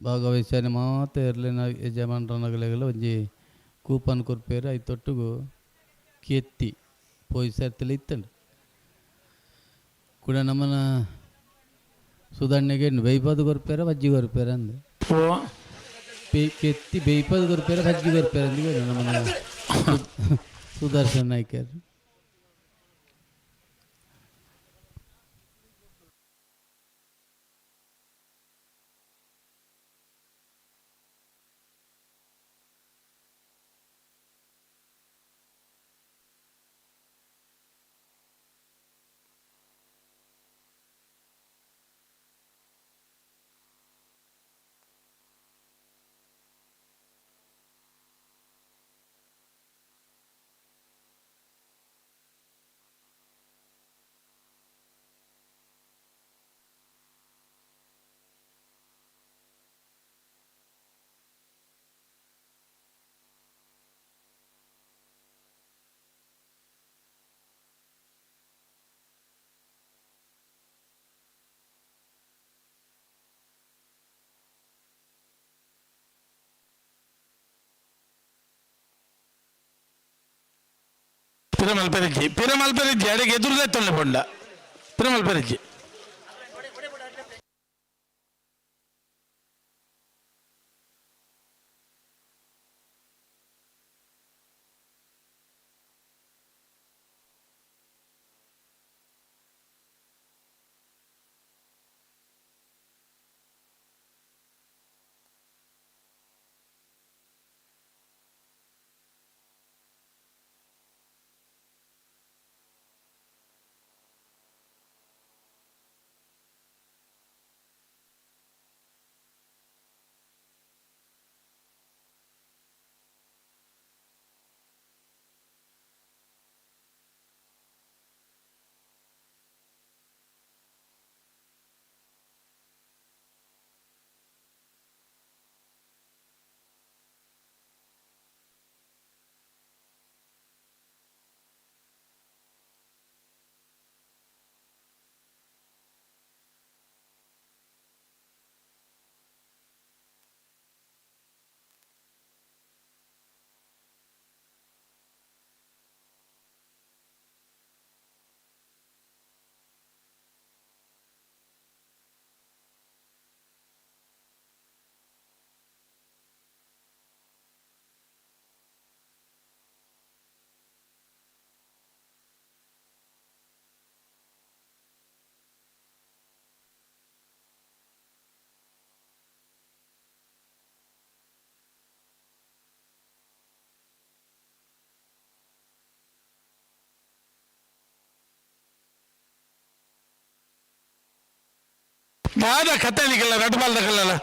ಭಾಗವಹಿಸಾನೆ ಮಾತ ಇರಲಿನ ಯಜಮಾನ್ರನಗಲೆಗಲ ಒಂಜಿ ಕೂಪನ್ ಕೊರ್ಪೇರು I ತೊಟ್ಟುಗು ಕೆತ್ತಿ ಪೋಯಿ ಸರ್ತಿಲ ಇತ್ತಂಡು ಕೂಡ ನಮ್ಮನ ಸುಧಣ್ಣಗೆ ಬೇಯ್ಪದು ಕೊರ್ಪೇರ ಬಜ್ಜಿ ಕೊರ್ಪೇರ ಅಂದೆ. ಕೆತ್ತಿ ಬೇಯ್ಪದು ಕೊರ್ಪೇರ ಬಜ್ಜಿ ಕೊರ್ಪೇರ ಅಂದ್ ನಮ್ಮನ ಸುದರ್ಶನ್ ನಾಯ್ಕರ್. ಪಿರಮಲ್ ಪೆರಿಜಿ ಪಿರಮಲ್ ಪೆರಿಜಿ ಅಡಿಗೆ ಎದುರುದೇ ತೊಂದರೆ ಪೊಂಡ ಪಿರಮಲ್ ಪೆರಿಜಿ ದಾದ ಕತೆ ನಿಕಲ್ಲ ರಡ್ ಬಾಲ್ ದಕಲ್ಲ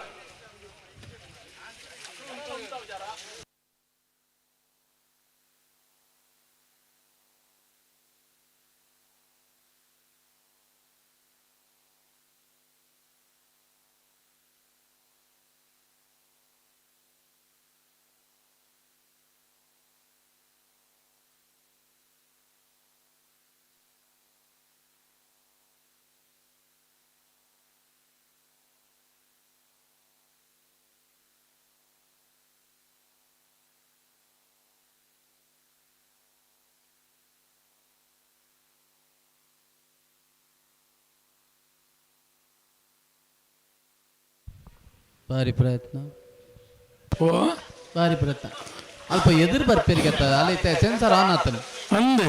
ಭಾರಿ ಪ್ರಯತ್ನ ಭಾರಿ ಪ್ರಯತ್ನ ಅಲ್ಪ ಎದುರು ಬರ್ಪೇರಿಗತ್ತ ಅಲ್ಲಿ ಸೆನ್ಸರ್ ಆನ್ ಆತನ ಅಂದೆ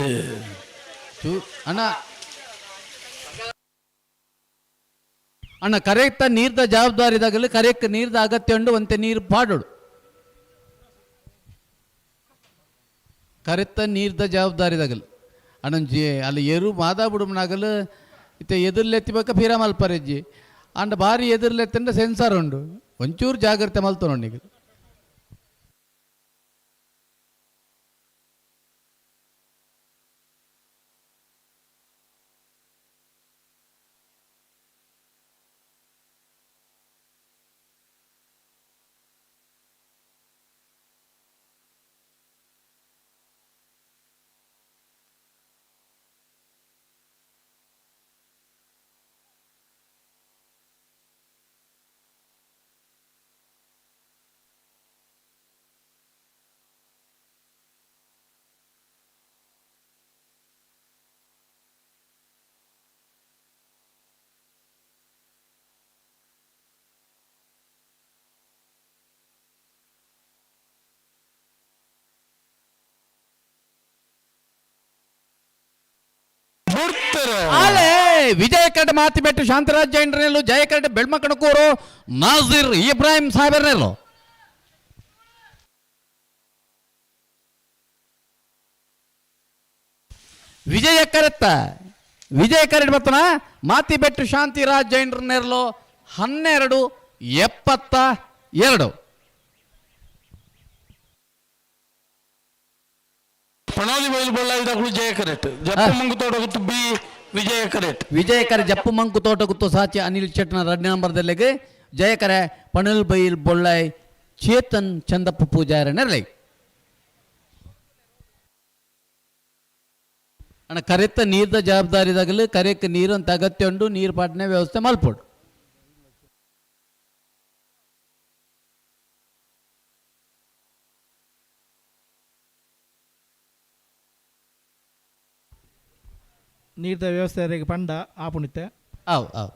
ಚೂ ಅಣ್ಣ ಅಣ್ಣ ಕರೆಕ್ತ ನೀರ್ದ ಜವಾಬ್ದಾರಿದಾಗಲಿ ಕರೆಕ್ಟ್ ನೀರ್ದ ಅಗತ್ಯ ಉಂಡು ಒಂತೆ ನೀರು ಪಾಡೋಡು ಕರೆಕ್ತ ನೀರ್ದ ಜವಾಬ್ದಾರಿದಾಗಲಿ ಅಣ್ಣಂಜಿ ಅಲ್ಲಿ ಎರು ಮಾದಾ ಬುಡುಮನಾಗಲು ಇತ್ತೆ ಎದುರ್ಲೆತ್ತಿಬೇಕ ಫೀರ ಮಲ್ಪರೆಜ್ಜಿ ಅಂಡ ಭಾರಿ ಎದುರ್ಲೆತ್ತಂಡ ಸೆನ್ಸರ್ ಉಂಡು ಒಂಚೂರು ಜಾಗ್ರತೆ ಮಲ್ತೊಂಡು ಆಲೆ ವಿಜಯ ಕರಡ್ ಮಾತಿಬೆಟ್ಟು ಶಾಂತರಾಜ್ ಜೈನ್ರನೆಲ್ಲು ಜಯ ಕರಡ್ ಬೆಳ್ಮಕಣಕೂರು ನಾಜಿರ್ ಇಬ್ರಾಹಿಂ ಸಾಹೇಬರ್ನೆಲ್ಲು ವಿಜಯ ಕರೆತ್ತ ವಿಜಯ ಕರಡ್ ಬರ್ತನ ಮಾತಿಬೆಟ್ಟು ಶಾಂತಿರಾಜ್ ಜೈನ್ರನೆರ್ಲು 12-72. ಪಣೋಲಿ ಬೈಲು ಬೊಳ್ಳಾಯಿದಗಳು ಜಯ ಕರೆಕ್ಟ್ ಜಪ್ಪು ಮಂಗು ತೋಟ ಗುತ್ತು ಬಿ ವಿಜಯ ಕರೆಕ್ಟ್ ವಿಜಯಕರೆ ಜಪ್ಪು ಮಂಕು ತೋಟ ಗುತ್ತು ಸಾಚಿ ಅನಿಲ್ ಚೆಟ್ನ 2 ನಂಬರ್ದಲ್ಲಿಗೆ ಜಯಕರೆ ಪಣಲ್ ಬೈಲ್ ಬೊಳ್ಳಾಯ್ ಚೇತನ್ ಚಂದಪ್ಪ ಪೂಜಾರ ನೆರಳಿ ಅಣ್ಣ ಕರೆತ್ತ ನೀರ್ದ ಜವಾಬ್ದಾರಿದಾಗಲು ಕರೆಕ್ ನೀರು ಅಂತ ಅಗತ್ಯ ಉಂಟು ನೀರು ಪಾಟನೆ ವ್ಯವಸ್ಥೆ ಮಲ್ಪೋಡು. ನೀರ್ದ ವ್ಯವಸ್ಥೆ ಪಂಡ ಆಪುಣಿತೆ. ಆವ್ ಆವ್.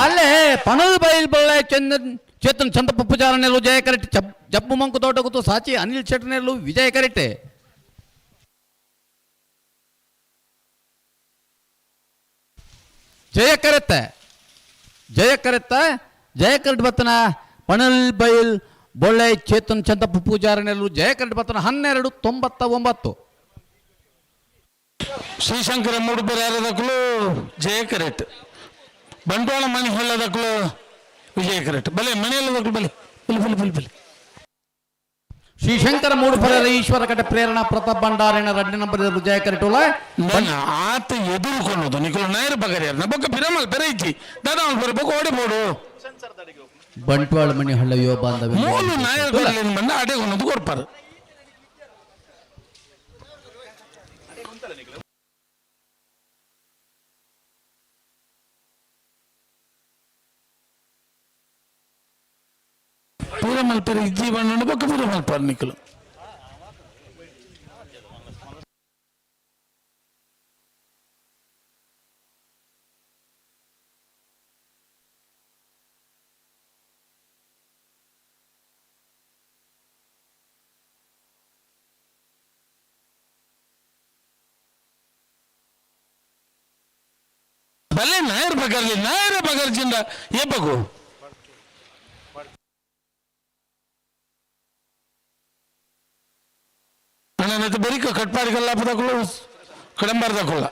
ಅಲ್ಲೇ ಪಣದ ಬೈಲ್ ಬಳ್ಳೆ ಚಂದನ್ ಚೇತನ್ ಚಂದಪ್ಪ ಪೂಜಾರನೆಲ್ಲು ಜಯ ಕರೆಕ್ಟ್, ಜಪ್ಪು ಮಂಕು ತೋಟಗುತ್ತು ಸಾಚಿ ಅನಿಲ್ ಶೆಟ್ಟನೆಲ್ಲು ವಿಜಯ ಕರೆಕ್ಟ್. ಜಯ ಕರೆತ್ತೆ ಜಯ ಕರೆತ್ತ ಜಯ ಕರೆಟ್ ಬತ್ತನ ಪಣಲ್ ಬೈಲ್ ಬೊಳ್ಳೆ ಚೇತನ್ ಚಂದಪ್ಪ ಪೂಜಾರನೆಲ್ಲು ಜಯ ಕರೆಟ್ ಬತ್ತನ 12.99. ಶ್ರೀಶಂಕರ ಮೂಡುಬೆರೆ ಜಯ ಕರೆಕ್ಟ್, ಬಂಟ್ವಾಳ ಮಣಿ ಹೇಳದಕ್ಕಳು ವಿಜಯ ಕರೆಕ್ಟ್. ಬಲೆ ಮನೆಯಲ್ಲದಕ್ಕಳು ಬಲೆ ಬಲೆ ಬಲೆ ಬಲೆ ಬಲೆ. ಶ್ರೀಶಂಕರ ಮೂಡುಪರೆರ ಈಶ್ವರ ಕಟ್ಟೆ ಪ್ರೇರಣಾ ಪ್ರತಾಪ್ ಭಂಡಾರೇಣ 2 ನಂಬರ್ ಜಯ ಕರೆಟೋಲ. ಆತ ಎದುರುಕೊಳ್ಳೋದು ನಿಕುಲು ನಾಯರು ಬಗರಿಯರ್ ಬೊಕ್ಕ ಬಿರಮಲ್ ಪೆರೆ ಇಜ್ಜಿ ದಾದಾ ಅವ್ನು ಬರಬೇಕು ಓಡಿ ಬೋಡು. ಬಂಟ್ವಾಳ ಮಣಿ ಹಳ್ಳ ಯುವ ಬಾಂಧವ್ಯ ಮೂಲು ನಾಯರು ಬಂದ ಅಡೆ ಕೊನ್ನೋದು ಕೊಡ್ಪಾರು. ಪೂರ ಮಲ್ಪೆರೆ ಇಜ್ಜಿ ಬಣ್ಣ ಬೊಕ್ಕ ಪೂರ ಮಲ್ಪಾರು ನಿಕುಲು. ಬಲೆ ನಾಯರ್ ಬಗರ್ಲಿ ನಾಯರ ಬಗರ್ಜಿಂದ ಏಪಗು ನನ್ನ ಬರೀಕ ಕಟ್ಪಾಡಿಗಲ್ಲ ಪದಕುಲ್ಲ ಕಡಂಬಾರ್ದಕುಲ್ಲ.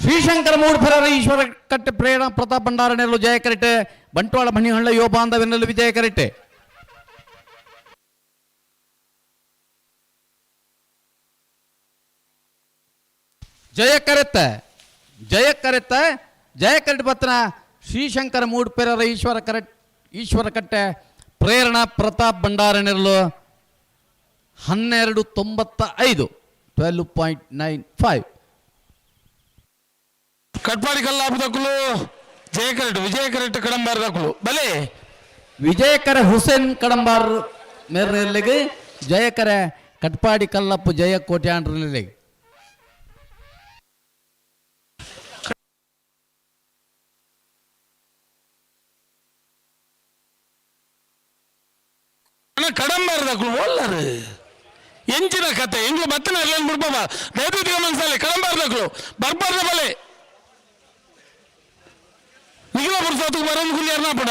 ಶ್ರೀಶಂಕರ ಮೂಡುಪೆರರ ಈಶ್ವರ ಕಟ್ಟೆ ಪ್ರೇರಣಾ ಪ್ರತಾಪ್ ಭಂಡಾರನೆಲ್ಲು ಜಯ ಕರೆಟೆ, ಬಂಟ್ವಾಳ ಮಣಿಹಳ್ಳ ಯುವ ಬಾಂಧವ್ಯನೆಲ್ಲು ವಿಜಯ ಕರೆಟೆ. ಜಯ ಕರೆತ್ತ ಜಯ ಕರೆತ್ತ ಜಯ ಕರೆಟ್ ಬತ್ತನ ಶ್ರೀಶಂಕರ ಮೂಡುಪೆರರ ಈಶ್ವರ ಕರೆಟ್ ಈಶ್ವರ ಕಟ್ಟೆ ಪ್ರೇರಣಾ ಪ್ರತಾಪ್ ಭಂಡಾರನೆಲ್ಲು 12.95 12.95. ಕಟ್ಪಾಡಿ ಕಲ್ಲಾಪದಕ್ಕಲು ಜಯ ಕರೆಕ್ಟ್ ವಿಜಯ ಕರೆಕ್ಟ್ ಕಡಂಬಾರ್ ದಕ್ಕಲು ಬಲೆ ವಿಜಯಕರ ಹುಸೇನ್ ಕಡಂಬಾರ್ ಮೇರ್ನೆಲ್ಲಿಗೆ ಜಯಕರ ಕಟ್ಪಾಡಿ ಕಲ್ಲಪ್ಪ ಜಯ ಕೋಟ್ಯಾಂಡ್ರಲ್ಲಿಗೆ. ಕಡಂಬಾರ್ ದಕ್ಕಲು ಓಲ್ಲರು ಎಂಚಿನ ಕತೆ ಎಂಗ್ಲು ಬತ್ತನ ಅಲ್ಲೇನು ಬಿಡ್ಬಾಬಾ ದಯವಿಟ್ಟು ಮನಸ್ಸಲ್ಲಿ ಕಡಂಬಾರ್ ದಕ್ಕಲು ಬರ್ಬಾರ್ದ ಬಲೆ ನಿಖಿಲ ಪುರುಷೋತ್ತಕ್ಕೆ ಬರೋದು ಕುಲ್ಲಿಯಾರನ ಪಡ.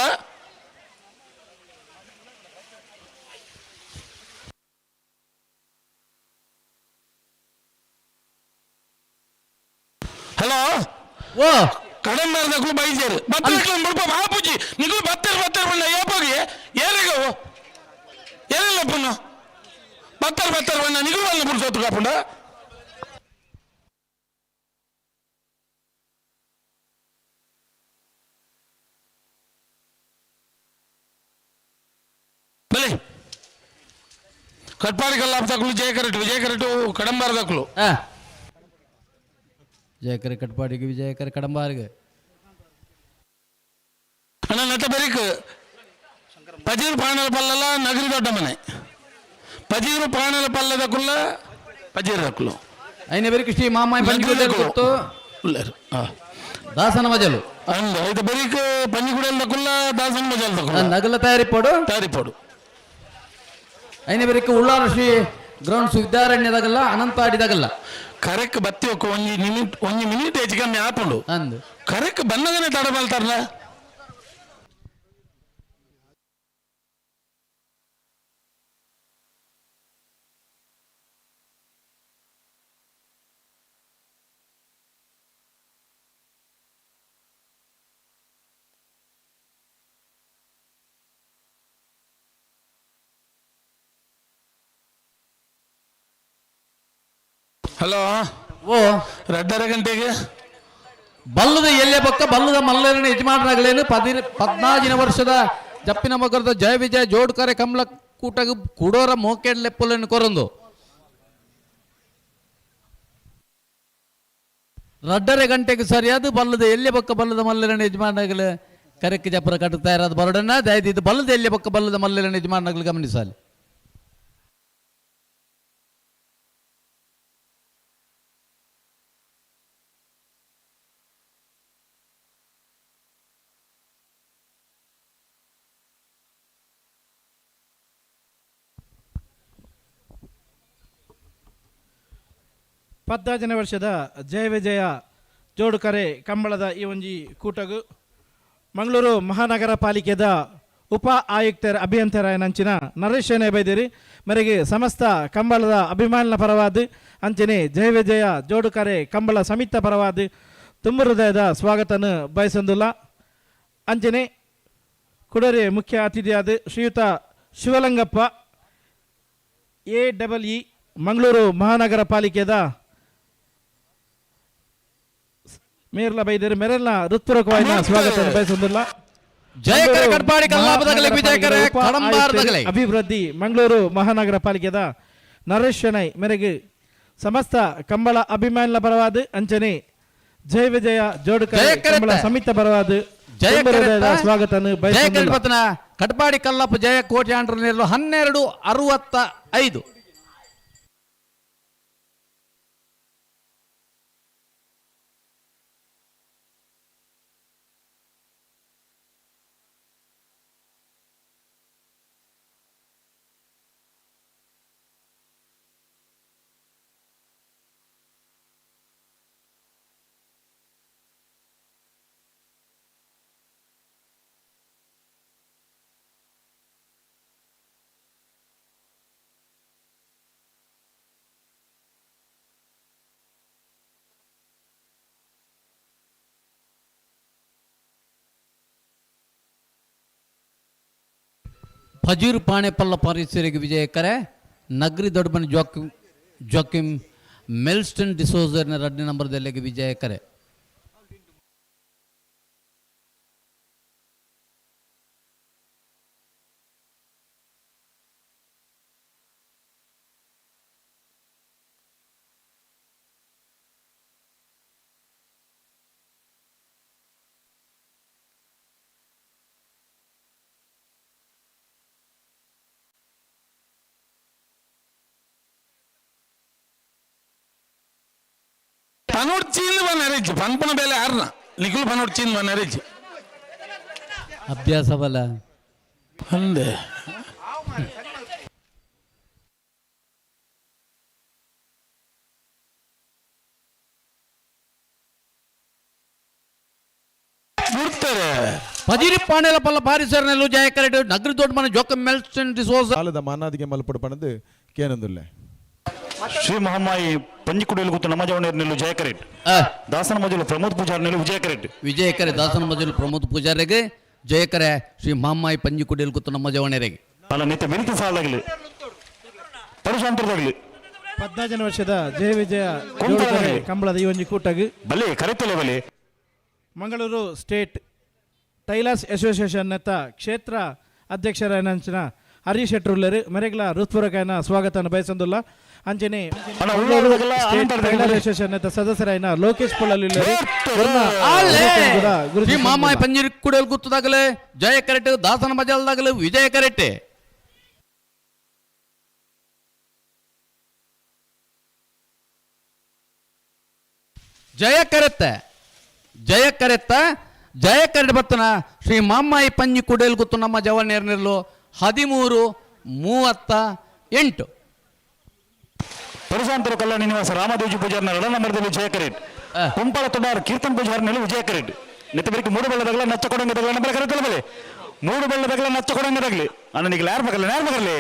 ಹಲೋ ಓ ಕಡಂಬಾರ್ದಕ್ಕೂ ಬೈಜೇರು ಬತ್ತಲ ಮುಡ್ಪ ಮಹಾಪೂಜಿ ನಿಖಿಲು ಬತ್ತರ ಬತ್ತರ ಬಣ್ಣ ಏಪೋಗಿ ಏರಿಗೋ ಏನಿಲ್ಲ ಪುಣ್ಣ ಬತ್ತರ ಬತ್ತರ ಬಣ್ಣ ನಿಖಿಲು ಬಂದ ಪುರುಷೋತ್ತು ಕಾಪುಂಡ. ಬಲೆ ಕಟ್ಪಾಡಿ ಕಲ್ಲಾಪ ತಕ್ಕಲು ಜಯಕರೆಟ್ ವಿಜಯಕರೆಟ್ ಕಡಂಬಾರ ತಕ್ಕಲು. ಜಯಕರೆ ಕಟ್ಪಾಡಿಗೆ, ವಿಜಯಕರೆ ಕಡಂಬಾರಿಗೆ. ಅಣ್ಣ ನೆತ್ತ ಬೆರಿಕ್ ಪಜೀರು ಪಾಣಲ ಪಲ್ಲಲ ನಗರಿ ದೊಡ್ಡ ಮನೆ. ಪಜೀರು ಪಾಣಲ ಪಲ್ಲದ ಕುಲ್ಲ ಪಜೀರು ದಕ್ಕಲು. ಐನ ಬೆರಿಕ್ ಶ್ರೀ ಮಾಮಾಯಿ ಪಂಜಿಗುಡೇಲು ಗೊತ್ತು ದಾಸನ ಮಜಲು. ಅಂದ ಐತ ಬೆರಿಕ್ ಪಂಜಿಗುಡೇಲ್ ದಕ್ಕುಲ್ಲ ದಾಸನ ಮಜಲ್ ದಕ್ಕುಲ್ಲ. ನಗಲ ತಯಾರಿಪೋಡು ತಯಾರಿಪೋಡು. ಐನ ಬೆರಿಕ್ ಉಳ್ಳಾರ ಶ್ರೀ ಗ್ರೌಂಡ್ಸ್ ವಿದ್ಯಾರಣ್ಯದಾಗಲ್ಲ ಅನಂತಾಡಿದಾಗಲ್ಲ. ಕರೆಕ್ಟ್ ಬತ್ತಿ ಒಕ್ಕ ಒಂಜಿ ನಿಮಿಟ್ ಒಂಜಿ ಮಿನಿಟ್ ಹೆಚ್ಚು ಕಮ್ಮಿ ಆಪುಂಡು. ಅಂದು ಕರೆಕ್ಟ್ ಬನ್ನಗನೆ ತಡ ಬಲ್ತಾರಲ್ಲ. ಹಲೋ ಓ 2:30 ಗಂಟೆಗೆ ಬಲ್ಲದ ಎಲ್ಲೆ ಬಕ್ಕ ಬಲ್ಲದ ಮಲ್ಲರನ ಯಜಮಾನರಾಗಲೇನು 14ನೇ ವರ್ಷದ ಜಪ್ಪಿನ ಮಗರದ ಜಯ ವಿಜಯ ಜೋಡ್ಕರೆ ಕಮಲ ಕೂಟಗ ಕುಡೋರ ಮೋಕೆಡ್ಲೆಪ್ಪುಲನ್ನು ಕೊರಂದು 2:30 ಗಂಟೆಗೆ ಸರಿಯಾದ ಬಲ್ಲದ ಎಲ್ಲೆ ಬಕ್ಕ ಬಲ್ಲದ ಮಲ್ಲರನ ಯಜಮಾನರಾಗಲೇ ಕರೆಕ್ಟ್ ಜಪ್ಪರ ಕಟ್ಟುತ್ತಾ ಇರೋದು ಬರಡನ್ನ ದಯದಿದ್ದು ಬಲ್ಲದ ಎಲ್ಲೆ ಬಕ್ಕ ಬಲ್ಲದ ಮಲ್ಲರನ ಯಜಮಾನರಾಗಲು ಗಮನಿಸಲಿ. ಪದ್ದಾಜನ ವರ್ಷದ ಜಯ ವಿಜಯ ಜೋಡುಕರೆ ಕಂಬಳದ ಈ ಒಂಜಿ ಕೂಟಗು ಮಂಗಳೂರು ಮಹಾನಗರ ಪಾಲಿಕೆದ ಉಪ ಆಯುಕ್ತರ ಅಭಿಯಂತರ ನರೇಶ್ ಶೆಣೈ ಬೈದೇರಿ ಮೇರೆಗೆ ಸಮಸ್ತ ಕಂಬಳದ ಅಭಿಮಾನಿನ ಪರವಾದ ಅಂಚನೆ ಜಯ ವಿಜಯ ಜೋಡುಕರೆ ಕಂಬಳ ಸಮಿತ ಪರವಾದ ತುಂಬ ಹೃದಯದ ಸ್ವಾಗತನ ಬಯಸಂದುಲ್ಲ. ಅಂಚನೆ ಕುಡರೆ ಮುಖ್ಯ ಅತಿಥಿಯಾದ ಶ್ರೀಯುತ ಶಿವಲಿಂಗಪ್ಪ AEE Mangaluru ಮಹಾನಗರ ಪಾಲಿಕೆದ ಮೇರ್ಲ ಬೈದೇರಿ ಮೆರೆಲ್ನ ಹೃತ್ಪೂರ್ವಕವಾಗಿ ಸ್ವಾಗತ ಬಯಸುವುದಿಲ್ಲ. ಜಯಕರ ಕಟ್ಪಾಡಿ ಕಲ್ಲಾಪದಗಲೆ ವಿಜಯಕರ ಕಡಂಬಾರದಗಲೆ. ಅಭಿವೃದ್ಧಿ ಮಂಗಳೂರು ಮಹಾನಗರ ಪಾಲಿಕೆದ ನರೇಶ್ ಶೆಣೈ ಮೇರೆಗೆ ಸಮಸ್ತ ಕಂಬಳ ಅಭಿಮಾನಿಗಳ ಪರವಾದ ಅಂಚನೆ ಜಯ ವಿಜಯ ಜೋಡುಕರೆ ಕಂಬಳ ಸಮಿತ ಪರವಾದ ಸ್ವಾಗತ ಬಯಸುವುದಿಲ್ಲ. ಕಟ್ಪಾಡಿ ಕಲ್ಲಪ್ಪ ಜಯ ಕೋಟ್ಯಾಂಡ್ರ 12:65. ಫಜೀರ್ ಪಾಣೆಪಲ್ಲ ಪರಿಸರಿಗೆ ವಿಜಯಕರೆ ನಗರಿ ದೊಡ್ಡಮನೆ ಜೋಕಿಮ್ ಮೆಲ್ಸ್ಟನ್ ಡಿಸೋಜರ್ನ 2ನೇ ನಂಬರ್ದಲ್ಲಿಗೆ ವಿಜಯಕರೆ. ಪನೋಡ್ಚಿಂದ ಬಂದ ಪನ್ಪನ ಬೇಲೆ ಆರ್ನ ನಿಖಿಲ್ ಪನೋಡ್ಚಿಂದ ಬಂದ ಅಭ್ಯಾಸವಲ್ಲ ಅಂದೆ. ಬಿಡ್ತಾರೆ ಪದಿರಿ ಪಾಣೆಲ ಪಲ್ಲ ಪಾರಿಸರ್ನೆಲ್ಲು ಜಯಕರೆಡು ನಗರಿ ದೊಡ್ಡ ಮನೆ ಜೋಕಂ ಮೆಲ್ಸ್ಟನ್ ಡಿಸೋಜ ಕಾಲದ ಮಾನಾದಿಗೆ ಮಲ್ಪಡು ಪಣದು ಕೇನಂದುಲ್ಲೆ. ಶ್ರೀ ಮಹಾಮಾಯಿ ಪಂಜಿಕುಡಿಯಲ್ಲಿ ಕೂತು ನಮ್ಮಜವಣ್ಣ ನಿಲ್ಲು ಜಯಕರೆಟ್ ದಾಸನ ಮಜಲು ಪ್ರಮೋದ್ ಪೂಜಾರಿ ನಿಲ್ಲು ವಿಜಯಕರೆಟ್. ವಿಜಯಕರೆ ದಾಸನ ಮಜಲು ಪ್ರಮೋದ್ ಪೂಜಾರಿಗೆ ಜಯಕರೆ ಶ್ರೀ ಮಹಾಮಾಯಿ ಪಂಜಿಕುಡಿಯಲ್ಲಿ ಕೂತು ನಮ್ಮಜವಣ್ಣರಿಗೆ. ಅಲ್ಲ ನಿತ್ಯ ಬೆರಿತ ಸಾಲಾಗಲಿ ಪರಶಾಂತರದಾಗಲಿ. 14 ವರ್ಷದ ಜಯ ವಿಜಯ ಕಂಬಳದ ಈ ಒಂಜಿ ಕೂಟಗ್ ಬಲೆ ಕರೆತಲೆ ಬಲೆ ಮಂಗಳೂರು ಸ್ಟೇಟ್ ಟೈಲರ್ಸ್ ಅಸೋಸಿಯೇಷನ್ ನೆತ್ತ ಕ್ಷೇತ್ರ ಅಧ್ಯಕ್ಷರ ಹರೀಶ್ ಶೆಟ್ಟರುಲ್ಲರು ಮೆರೆಗ್ಲ ಹೃತ್ಪೂರ್ವಕನ ಸ್ವಾಗತನ ಬಯಸೊಂದುಲ್ಲ. ಅಂಚನೆ ಸ್ಟೇಟ್ ಟೈಲರ್ ಅಸೋಸಿಯೇಷನ್ ಸದಸ್ಯರಾಯಿನ ಲೋಕೇಶ್ ಪೊಳ್ಳಲಿಲ್ಲರು. ಶ್ರೀ ಮಾಮಾಯ ಪಂಜಿರಿ ಕುಡಲ್ ಗುತ್ತದಾಗಲೇ ಜಯ ಕರೆಟ್, ದಾಸನ ಮಜಲ್ದಾಗಲೇ ವಿಜಯ ಕರೆಟ್ಟೆ. ಜಯ ಕರೆತ್ತ ಜಯ ಕರೆತ್ತ ಜಯ ಕರೆಟ್ ಬತ್ತನ ಶ್ರೀ ಮಾಮಾಯಿ ಪಂಜಿ ಕುಡೇಲ್ ಗುತ್ತು ನಮ್ಮ ಜವನೇರ್ನಿರ್ಲು 13:38. ಪರಶಾಂತರ ಕಲ್ಯಾಣ ನಿವಾಸ ರಾಮದೇವಿ ಪೂಜಾರ್ನ ಎರಡನೇ ನಂಬರ್ದಲ್ಲಿ ಜಯ ಕರೆಟ್, ಕುಂಪಾಳ ತುಡಾರ್ ಕೀರ್ತನ್ ಪೂಜಾರ್ನಲ್ಲಿ ವಿಜಯ ಕರೆಟ್. ನಿತ್ತ ಬೆಳಿಗ್ಗೆ ಮೂಡು ಬೆಳ್ಳದಾಗಲ ನಚ್ಚ ಕೊಡಂಗದಾಗಲ ನಂಬರ್ ಕರೆತಲ್ಲ ಬಲೆ ಮೂಡು ಬೆಳ್ಳದಾಗಲ ನಚ್ಚ ಕೊಡಂಗದಾಗಲಿ ಅಣ್ಣನಿಗೆ ಯಾರು ಬಗಲ್ಲ ಯಾರು ಬಗಲಿ.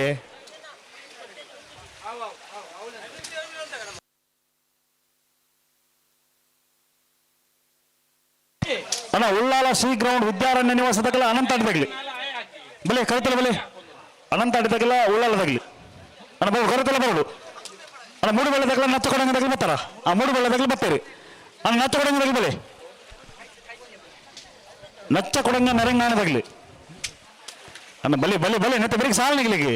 ಅಣ್ಣ ಉಳ್ಳಾಲ ಶ್ರೀ ಗ್ರೌಂಡ್ ವಿದ್ಯಾರಣ್ಯ ನಿವಾಸದಾಗಲ ಅನಂತ ಆಟದಾಗಲಿ ಬಲೆ ಕರೆತಲ್ಲ ಬಲೆ ಅನಂತ ಆಟದಾಗಲ ಉಳ್ಳಾಲದಾಗಲಿ ಅಣ್ಣ ಬಾಬು ಕರೆತಲ್ಲ ಬರೋದು. ಅಣ್ಣ ಮೂಡು ಬೆಳ್ಳದಾಗಲ ನಚ್ಚ ಕೊಡಂಗದಾಗಲಿ ಬರ್ತಾರ, ಆ ಮೂಡು ಬೆಳ್ಳದಾಗಲಿ ಬರ್ತೀರಿ ಅಣ್ಣ ನಚ್ಚ ಕೊಡಂಗದಾಗಲಿ ಬಲೆ ನಚ್ಚ ಕೊಡಂಗ ನರಂಗಾಣದಾಗಲಿ ಅಣ್ಣ ಬಲೆ ಬಲೆ ಬಲೆ ನೆತ್ತ ಬೆಳಿಗ್ಗೆ ಸಾಲನಿಗಳಿಗೆ.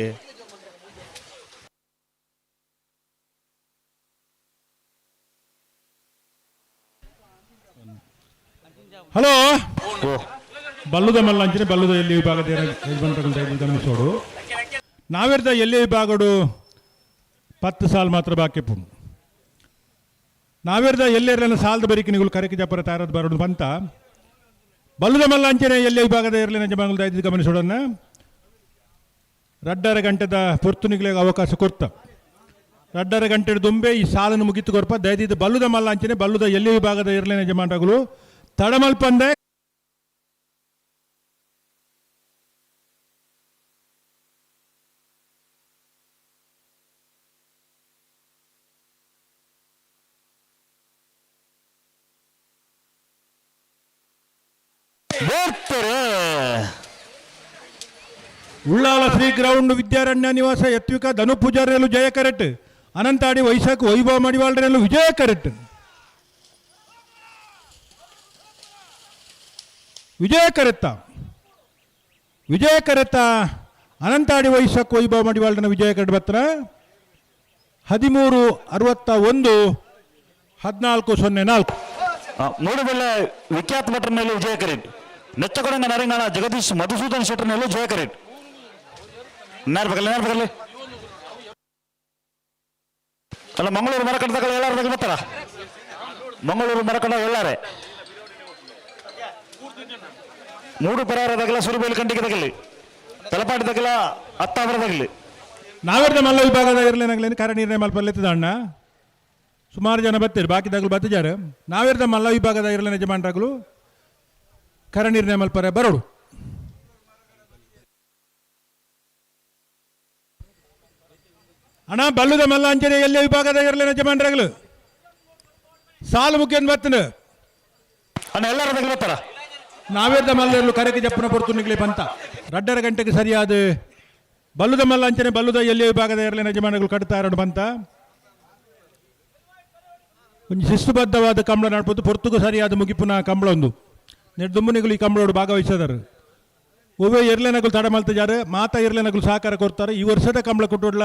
ಹಲೋ ಬಲ್ಲುದ ಮಲ್ಲ ಅಂಚನೆ ಬಲ್ಲುದ ಎಲ್ಲಿ ವಿಭಾಗದ ಯಜಮಾನ್ರ ಗಮನಿಸೋಡು. ನಾವೆರ್ದ ಎಲ್ಲಿ ವಿಭಾಗಡು 10 ಸಾಲ್ ಮಾತ್ರ ಬಾಕಿ ಪುಣ್. ನಾವೆರ್ದ ಎಲ್ಲೆರನ್ನ ಸಾಲದ ಬರಿಕೆ ನೀವು ಕರೆಕೆ ಜಪರ ತಾರದ ಬರೋಡು ಬಂತ ಬಲ್ಲುದ ಮಲ್ಲ ಅಂಚನೆ ಎಲ್ಲಿ ವಿಭಾಗದ ಇರಲಿ ಯಜಮಾನ್ಗಳು ದಯವಿಟ್ಟು ಗಮನಿಸೋಡನ್ನ. 2.5 ಗಂಟೆದ ಪೊರ್ತುನಿಗಳಿಗೆ ಅವಕಾಶ ಕೊರ್ತ 2.5 ಗಂಟೆ ದುಂಬೆ ಈ ಸಾಲನ್ನು ಮುಗಿತು ಕೊರ್ಪ. ದಯದಿದ್ದು ಬಲ್ಲುದ ಮಲ್ಲ ಅಂಚನೆ ಬಲ್ಲುದ ಎಲ್ಲಿ ವಿಭಾಗದ ಇರಲಿ ಯಜಮಾನ್ರಗಳು ತಡಮಲ್ಪಂದೆ ಉಳ್ಳಾಲ ಶ್ರೀ ಗ್ರೌಂಡ್ ವಿದ್ಯಾರಣ್ಯ ನಿವಾಸ ಯತ್ವಿಕ ಧನು ಪೂಜಾರಿಯಲ್ಲೂ ಜಯ ಕರೆಟ್, ಅನಂತಾಡಿ ವೈಶಾಖ ವೈಭವ ಮಡಿವಾಳರಲ್ಲೂ ವಿಜಯ ಕರೆಟ್. ವಿಜಯ ಕರೆತ್ತ ವಿಜಯ ಕರೆತ್ತ ಅನಂತಾಡಿ ವೈಶಾಖ ವೈಭವ ಮಡಿವಾಳನ ವಿಜಯ ಕರೆಟ್ ಬತ್ರ 13:61 14:04. ಮೂಡುಬೆಳ್ಳೆ ವಿಖ್ಯಾತ ಭಟ್ರ ಮೇಲೆ ವಿಜಯ ಕರೆಟ್, ನೆಚ್ಚಕೊಡಂಗ ನರಂಗಣ ಜಗದೀಶ್ ಮಧುಸೂದನ್ ಶೆಟ್ಟರ್ ಮೇಲೂ ಜಯ ಕರೆಟ್. ನೇರ್ಬೇಕಲ್ಲ ಅಲ್ಲ ಮಂಗಳೂರು ಮರಕಂಡದಾಗ ಎಲ್ಲಾರು ಬರ್ತಾರ, ಮಂಗಳೂರು ಮರಕಂಡ ಎಲ್ಲಾರೆ ಮೂಡು ಪರಾರದಾಗಲ ಸುರುಬೇಲು ಕಂಡಿಗೆ ತಗಲಿ ತಲಪಾಟಿ ತಗಲ ಅತ್ತಾವರದಾಗಲಿ. ನಾವೆರ್ದ ಮಲ್ಲ ವಿಭಾಗದ ಇರಲೇನಾಗಲೇನು ಕಾರ್ಯ ನಿರ್ಣಯ ಮಲ್ಪಲ್ಲಿತ್ತದ ಅಣ್ಣ ಸುಮಾರು ಜನ ಬತ್ತೀರಿ ಬಾಕಿದಾಗಲು ಬತ್ತಿದ್ದಾರೆ. ನಾವೆರ್ದ ಮಲ್ಲ ವಿಭಾಗದ ಇರಲೇನ ಯಜಮಾನ್ರಾಗಲು ಕರ ನಿರ್ಣಯ ಮಲ್ಪರೆ ಬರೋಡು. ಅಣ್ಣ ಬಲ್ಲುದ ಮಲ್ಲ ಅಂಚನೆ ಎಲ್ಲಿ ವಿಭಾಗದ ಇರಲೇನ ಯಜಮಾನ್ರಾಗಲು ಸಾಲು ಮುಖ್ಯ ಬತ್ತನ ಅಣ್ಣ ಎಲ್ಲರೂ ಬರ್ತಾರ. ನಾವೇರ್ದ ಮಲ್ಲರ್ಲು ಕರೆಗೆ ಜಪ್ಪನ ಪೊರ್ತುನಿಗ್ಲೆ ಬಂತ 2.5 ಗಂಟೆಗೆ ಸರಿಯಾದ ಬಲ್ಲುದ ಮಲ್ಲ ಅಂಚನೆ ಬಲ್ಲುದ ಎಲ್ಲಿ ವಿಭಾಗದ ಇರಲೇನ ಯಜಮಾನಗಳು ಕಟ್ತಾರಡು ಬಂತ ಒಂದು ಶಿಸ್ತುಬದ್ಧವಾದ ಕಂಬಳ ನಡ್ಬೋದು ಪೊರ್ತುಗು ಸರಿಯಾದ ಮುಗಿಪುನ ಕಂಬಳ ಒಂದು ನೆಡ್ದುಂಬುನಿಗಳು ಈ ಕಂಬಳೋಡು ಭಾಗವಹಿಸಿದರು. ಒವ್ವೇ ಎರ್ಲೆನಗಳು ತಡ ಮಲ್ತಿದ್ದಾರೆ ಮಾತಾ ಎರ್ಲೆನಗಳು ಸಹಕಾರ ಕೊಡ್ತಾರೆ. ಈ ವರ್ಷದ ಕಂಬಳ ಕೊಟ್ಟುಡ್ಲ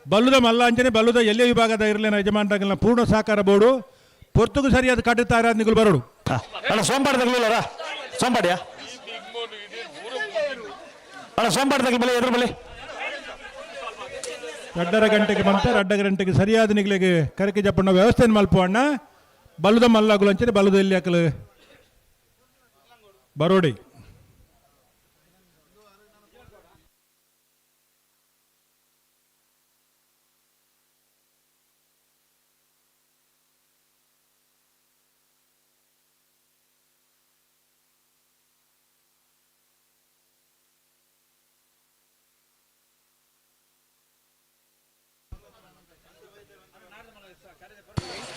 ಬಲ್ಲುದ ಮಲ್ಲ ಅಂಚನೆ ಬಲ್ಲುದ ಎಲ್ಲೇ ವಿಭಾಗದ ಇರಲೇನ ಯಜಮಾನರಾಗಲ್ಲ ಪೂರ್ಣ ಸಹಕಾರ ಬೋಡು ಪೊರ್ತುಗು ಸರಿಯಾದ ಕಟ್ಟುತ್ತಾರೆ ನಿಗಳು ಬರೋಡು. ಅಣ್ಣ ಸೋಂಪಾಡಿ ತಗಲಿಲ್ಲರಾ ಸೋಂಪಾಡಿಯಾ ಅಣ್ಣ ಸೋಂಪಾಡಿ ತಗಲಿ ಬಲೆ ಎದುರು ಬಲೆ 2.5 ಗಂಟೆಗೆ ಬಂತ 2.5 ಗಂಟೆಗೆ ಸರಿಯಾದ ನಿಗಳಿಗೆ ಕರಕೆ ಜಪ್ಪಣ್ಣ ವ್ಯವಸ್ಥೆಯನ್ನು ಮಲ್ಪ ಅಣ್ಣ ಬಲ್ಲುದ ಮಲ್ಲಾಗುಲು ಅಂಚನೆ ಬಲ್ಲುದ ಎಲ್ಲಿ ಹಾಕಲು ಬರೋಡಿ.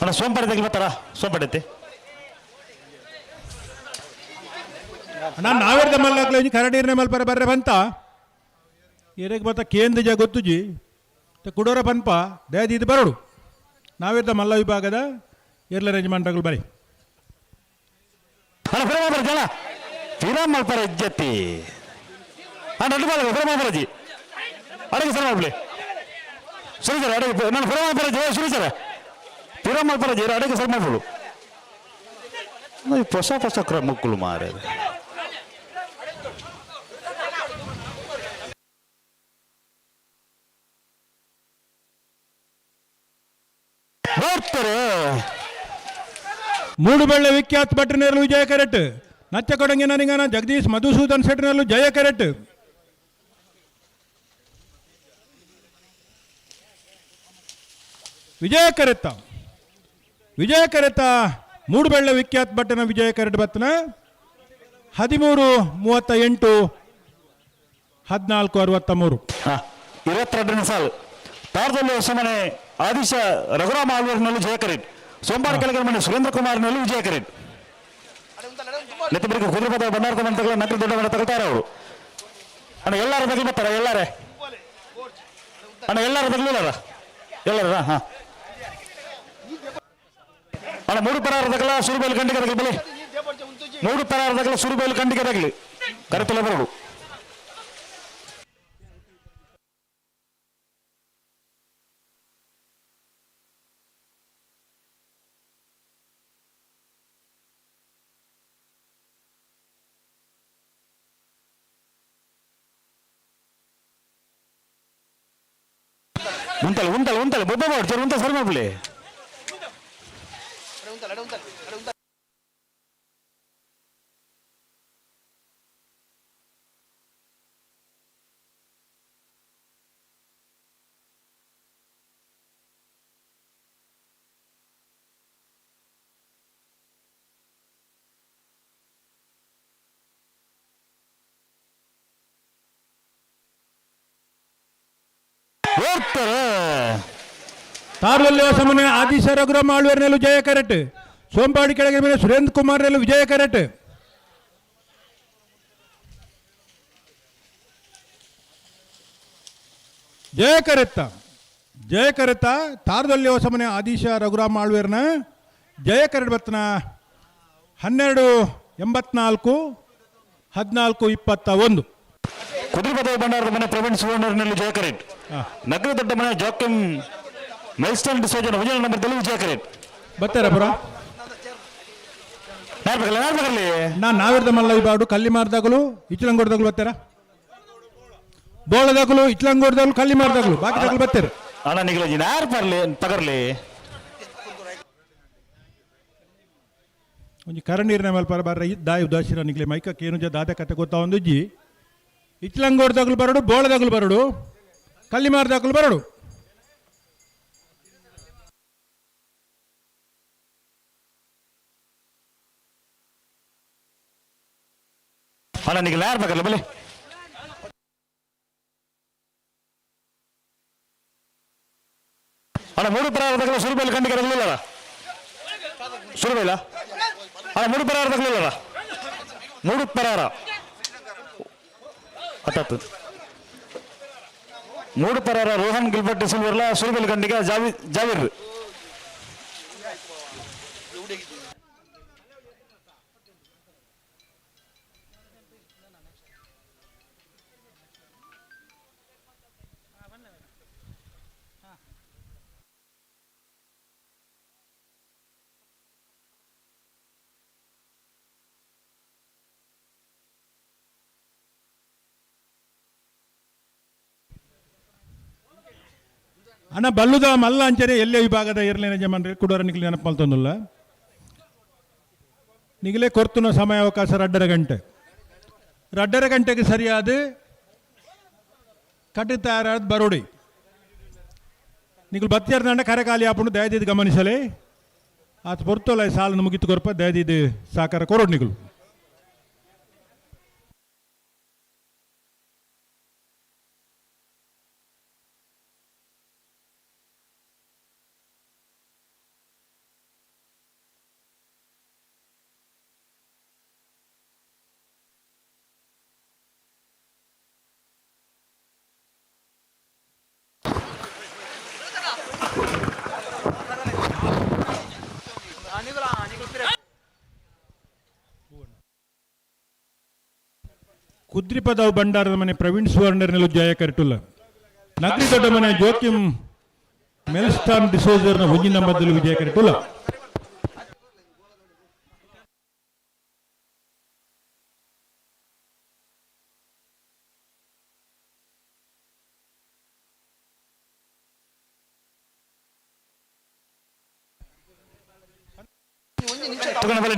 ಅಣ್ಣ ಸೋಂಪಾಡಿ ತಗಲಿ ಬರ್ತಾರ ಸೋಂಪಾಡಿ ಐತಿ ಅಣ್ಣ ನಾವೆರ್ದ ಮಲ್ಲಾಕ್ಲೆ ಕರಡೀರ್ನೆ ಮಲ್ಪರ ಬರ್ರೆ ಬಂತ ಏರೆಗ್ ಬತ್ತ ಕೇಂದ್ರ ಜ ಗೊತ್ತುಜಿ ಕುಡೋರ ಪನ್ಪ ದಯದಿ ಇದು ಬರೋಡು. ನಾವೆರ್ದ ಮಲ್ಲ ವಿಭಾಗದ ಎರ್ಲ ಯಜಮಾನ್ರಗಳು ಬರಿ. ಅಣ್ಣ ಫಿರಮ್ ಮಲ್ಪರ ಫಿರಮ್ ಮಲ್ಪರ ಇಜ್ಜತ್ತಿ ಅಣ್ಣ ರಡ್ಡು ಬಾಲ ಫಿರಮ್ ಮಲ್ಪರಜಿ. ಅಡಗೆ ಸರ್ ಮಾಡ್ಲಿ ಸರಿ ಸರ್ ಅಡಗೆ ನಾನು ಪುರ ಮಲ್ಪರ ಜಯ ಸರಿ ಸರ್ ಪುರ ಮಲ್ಪರ ಜಯ ಅಡಗೆ ಸರ್ ಮಾಡ್ಬೋದು ಹೊಸ ಹೊಸ ಕ್ರಮಕ್ಕಳು ಮಾರೆ ಬರ್ತಾರೆ. ಮೂಡುಬೆಳ್ಳೆ ವಿಖ್ಯಾತ್ ಭಟ್ರನೇರಲು ವಿಜಯ ಕರೆಟ್ ನಚ್ಚ ಕೊಡಂಗಿನ ನಿಂಗನ ಜಗದೀಶ್ ಮಧುಸೂದನ್ ಶೆಟ್ಟರ್ನಲ್ಲೂ ಜಯ ಕರೆಟ್. ವಿಜಯ ಕರೆತ್ತ ವಿಜಯ ಕರೆತ ಮೂಡುಬೆಳ್ಳೆ ವಿಖ್ಯಾತ್ ಭಟ್ಟನ ವಿಜಯ ಕರೆಟ್ ಬತ್ತನ 13:38 14:63. 22ನೇ ಸಾಲು ತಾರದಲ್ಲಿ ಹೊಸಮನೆ ಆದಿಶ ರಘುರಾಮ ಆಳ್ವರ್ನಲ್ಲಿ ಜಯ ಕರೆಟ್. ಸೋಮವಾರ ಕೆಳಗಡೆ ಮನೆ ಸುರೇಂದ್ರ ಕುಮಾರ್ನಲ್ಲಿ ವಿಜಯ ಕರೆಟ್. ನೆತ್ತಬರಿಗೆ ಕುದುರೆಪದ ಬಂಡಾರದ ಮನೆ ತಗೊಳ್ಳಿ ನಕಲಿ ದೊಡ್ಡ ಮನೆ ತಗೊಳ್ತಾರೆ ಅವರು. ಅಣ್ಣ ಎಲ್ಲಾರ ಬಗ್ಗೆ ಬರ್ತಾರ ಎಲ್ಲಾರೇ ಅಣ್ಣ ಎಲ್ಲಾರ ತಗಲಿಲ್ಲ ಎಲ್ಲಾರ ಹಾ ಅಣ್ಣ ಮೂರು ಪರಾರದಗಲ ಸುರುಬೈಲು ಖಂಡಿಗೆ ತಗಲಿ ಬಲಿ ಮೂರು ಪರಾರದಗಲ ಸುರುಬೈಲು ಖಂಡಿಗೆ ತಗಲಿ ಕರೆತಲ ಬರಡು. ಉಂಟಲ್ಲ ಉಂಟಲ್ಲ ಉಂಟಲ್ಲ ಬೊಬ್ಬ ಮಾಡ್ತಾರೆ ಉಂಟ ಸರಿ ಮಾಡ್ಲಿ. ತಾರದಲ್ಲಿ ಹೊಸಮನೆ ಆದಿಶ ರಘುರಾಮ ಆಳ್ವೇರ್ನಲ್ಲೂ ಜಯ ಕರೆಟ್. ಸೋಂಪಾಡಿ ಕೆಳಗೆ ಮೇಲೆ ಸುರೇಂದ್ರ ಕುಮಾರ್ ನೆಲ್ಲು ವಿಜಯ ಕರೆಟ್. ಜಯ ಕರೆತ್ತ ಜಯ ಕರೆತ್ತ ತಾರದಲ್ಲಿ ಹೊಸಮನೆ ಆದಿಶ ರಘುರಾಮ ಆಳ್ವೇರ್ನ ಜಯ ಕರೆಟ್ ಬತ್ತನ 12:84 14:21. ಕುದುರೆಪದ ಭಂಡಾರದ ಮನೆ ಪ್ರವೀಣ್ ಸುವರ್ಣನಲ್ಲಿ ಜಯ ಕರೆಟ್. ನಗರ ದೊಡ್ಡ ಮನೆ ಜಾಕಿಂ ಮೆಲ್ಸ್ಟನ್ ಡಿಸೋಜನ್ ವಿಜಯ ನಂಬರ್ದಲ್ಲಿ ವಿಜಯ ಕರೆಟ್. ಬರ್ತಾರ ಪುರ ನಾ ನಾವಿರ್ದ ಮಲ್ಲ ಇಬಾಡು ಕಲ್ಲಿ ಮಾರ್ದಾಗಲು ಇಚ್ಲಂಗೋಡ್ದಾಗಲು ಬರ್ತಾರ ಬೋಳದಾಗಲು ಇಚ್ಲಂಗೋಡ್ದಾಗಲು ಕಲ್ಲಿ ಮಾರ್ದಾಗಲು ಬಾಕಿ ದಾಗಲು ಬರ್ತಾರ. ಅಣ್ಣ ನಿಗಲಜಿ ಯಾರು ಪರ್ಲಿ ಪಗರ್ಲಿ ಒಂಜಿ ಕರನೀರಿನ ಮೇಲೆ ಪರ ಬರ್ರ ದಾಯಿ ಉದಾಸಿರ ನಿಗ್ಲೆ ಮೈಕ ಕೇನುಜ ದಾದ ಕತೆ ಗೊತ್ತಾ ಒಂದು ಜಿ ಇಚ್ಲಂಗೋಡ್ದಾಗಲು ಬರಡು ಬೋಳದಾಗಲು ಬರಡು ಕಲ್ಲಿ ಮಾರ್ದಾಗಲು ಬರಡು. ಅಣ್ಣ ನಿಗಲ ಯಾರು ಪಗರ್ಲಿ ಬಲಿ ಅಣ್ಣ ಮೂರು ಪರಾರದಾಗಲ ಸುರುಬೈಲು ಖಂಡಿಗೆ ತಗಲಿಲ್ಲ ಸುರುಬೈಲ ಅಣ್ಣ ಮೂರು ಪರಾರ ತಗಲಿಲ್ಲ ಮೂರು ಪರಾರ ಅತ್ತಾತು ಮೂರು ಪರಾರ ರೋಹನ್ ಗಿಲ್ಬರ್ಟ್ ಸಿಲ್ವರ್ಲ ಸುರುಬೈಲು ಖಂಡಿಗೆ ಜಾವಿ ಜಾವೀರ್. ಅಣ್ಣ ಬಲ್ಲುದ ಮಲ್ಲ ಅಂಚನೆ ಎಲ್ಲೇ ವಿಭಾಗದ ಇರಲೇನ ಜಮನ್ರಿ ಕುಡೋರ ನಿಗ್ಲಿ ನೆನಪು ಮಲ್ತೊಂದುಲ್ಲ ನಿಗಲೇ ಕೊರ್ತುನ ಸಮಯಾವಕಾಶ 2.5 ಗಂಟೆ 2.5 ಗಂಟೆಗೆ ಸರಿಯಾದ ಕಟ್ಟು ತಯಾರಾದ ಬರೋಡಿ ನಿಗಲು ಬತ್ತಿಯರ್ದಂಡ ಕರೆಕಾಲಿ ಆಪುಂಡು ದಯದಿದ್ದು ಗಮನಿಸಲೇ ಆತ ಪೊರ್ತೋಲ ಸಾಲನ್ನು ಮುಗಿತು ಕೊರಪ ದಯದಿದ್ದು ಸಾಕಾರ ಕೊರೋಡು ನಿಗಲು. ಕುದ್ರಿಪದವು ಭಂಡಾರದ ಮನೆ ಪ್ರವೀಣ್ ಸುವರ್ಣರ್ನೆಲ್ಲ ಜಯ ಕರೆಟುಲ್ಲ. ನಗರಿ ದೊಡ್ಡ ಮನೆ ಜೋಕಿಂ ಮೆಲ್ಸ್ಟಾನ್ ಡಿಸೋಜರ್ನ ಒಂಜಿ ನಂಬರ್ದಲ್ಲಿ ವಿಜಯ ಕರೆಟುಲ್ಲ.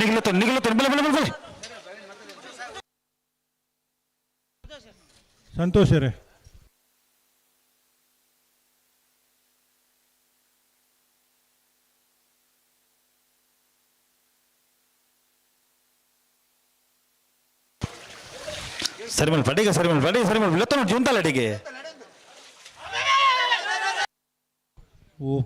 ನಿಗಲತ್ತು ನಿಗಲತ್ತು ಬಲೆ ಬಲೆ ಬಲೆ. ಸಂತೋಷ ರೇ. ಸರಿ ಮೇಲೆ ಅಡಿಗೆ, ಸರಿ ಮೇಲೆ ಅಡಿಗೆ, ಸರಿ ಮೇಲೆ ಲೆತ್ತ ಜುಂತಲ್ಲ ಅಡಿಗೆ. ಓ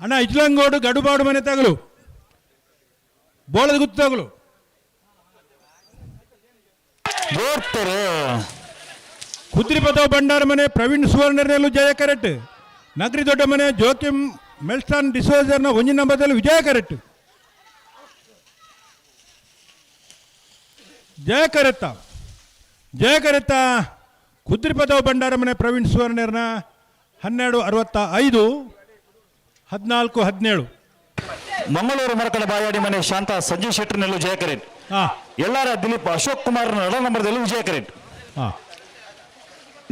ಅಣ್ಣ ಇಜ್ಲಂಗೋಡು ಗಡುಬಾಡು ಮನೆ ತಗಲು ಬೋಳದ ಗುತ್ತು ತಗಲು. ಕುದ್ರಿಪದವ್ ಭಂಡಾರ ಮನೆ ಪ್ರವೀಣ್ ಸುವರ್ಣರಲ್ಲೂ ಜಯ ಕರೆಕ್ಟ್. ನಗರಿ ದೊಡ್ಡ ಮನೆ ಜೋಕಿಂ ಮೆಲ್ಸ್ಟಾನ್ ಡಿಸೋಜರ್ನ ಒಂಜಿ ನಂಬರ್ದಲ್ಲಿ ವಿಜಯ ಕರೆಕ್ಟ್. ಜಯ ಕರೆತ್ತ ಜಯ ಕರೆತ್ತ ಕುದ್ರಿಪದವ್ ಭಂಡಾರ ಮನೆ ಪ್ರವೀಣ್ ಸುವರ್ಣರ್ನ 12:65 14:17. ಮಂಗಳೂರು ಮರಕಡ ಬಾಯಾಡಿ ಮನೆ ಶಾಂತ ಸಂಜೀವ್ ಶೆಟ್ಟರ್ನಲ್ಲೂ ಜಯ ಕರೆಟ್. ಎಲ್ಲಾರ ದಿಲೀಪ್ ಅಶೋಕ್ ಕುಮಾರ್ ನಡ ನಂಬರ್ದಲ್ಲೂ ವಿಜಯ ಕರೆಟ್.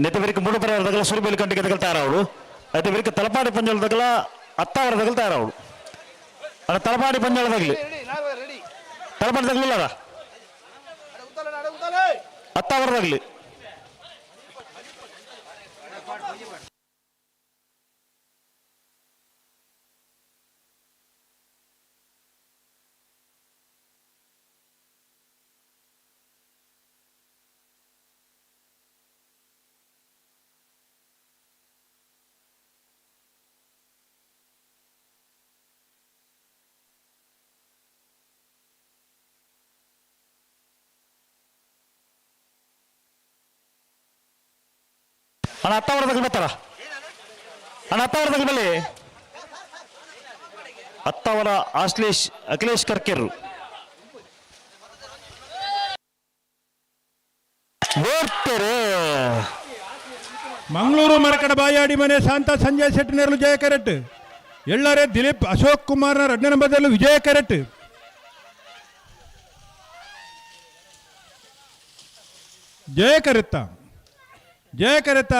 ನೆತ್ತವರಿಗೆ ಮೂಡುಪರ ಸುರುಬೇಲು ಕಂಟಿಗೆ ತಗಲ್ ತಯಾರಾವಳು. అయితే ತಲಪಾಡಿ ಪಂಜಾಳ ತಗಲ ಅತ್ತಾವರ ತಗಲ್ ತಯಾರಾವಳು. ಅಲ್ಲ ತಲಪಾಡಿ ಪಂಜಾಳ ತಗಲಿ ತಲಪಾಡಿ ತಗಲಿಲ್ಲ ಅತ್ತಾವರ ತಗಲಿ. ಅಣ್ಣ ಅತ್ತಾವರ ತಗಲ್ ಬರ್ತಾರ. ಅಣ್ಣ ಅತ್ತಾವರ ತಗಲ್ ಬಲ್ಲಿ. ಅತ್ತಾವರ ಆಶ್ಲೇಷ್ ಅಖಿಲೇಶ್ ಕರ್ಕೆರು. ಮಂಗಳೂರು ಮರಕಡ ಬಾಯಾಡಿ ಮನೆ ಶಾಂತ ಸಂಜಯ್ ಶೆಟ್ಟಿನೇರಲು ಜಯ ಕರೆಟ್. ಎಲ್ಲರೇ ದಿಲೀಪ್ ಅಶೋಕ್ ಕುಮಾರ್ನ ಎರಡನೇ ನಂಬರ್ದಲ್ಲೂ ವಿಜಯ ಕರೆಟ್. ಜಯ ಕರೆತ್ತ ಜಯ ಕರೆತ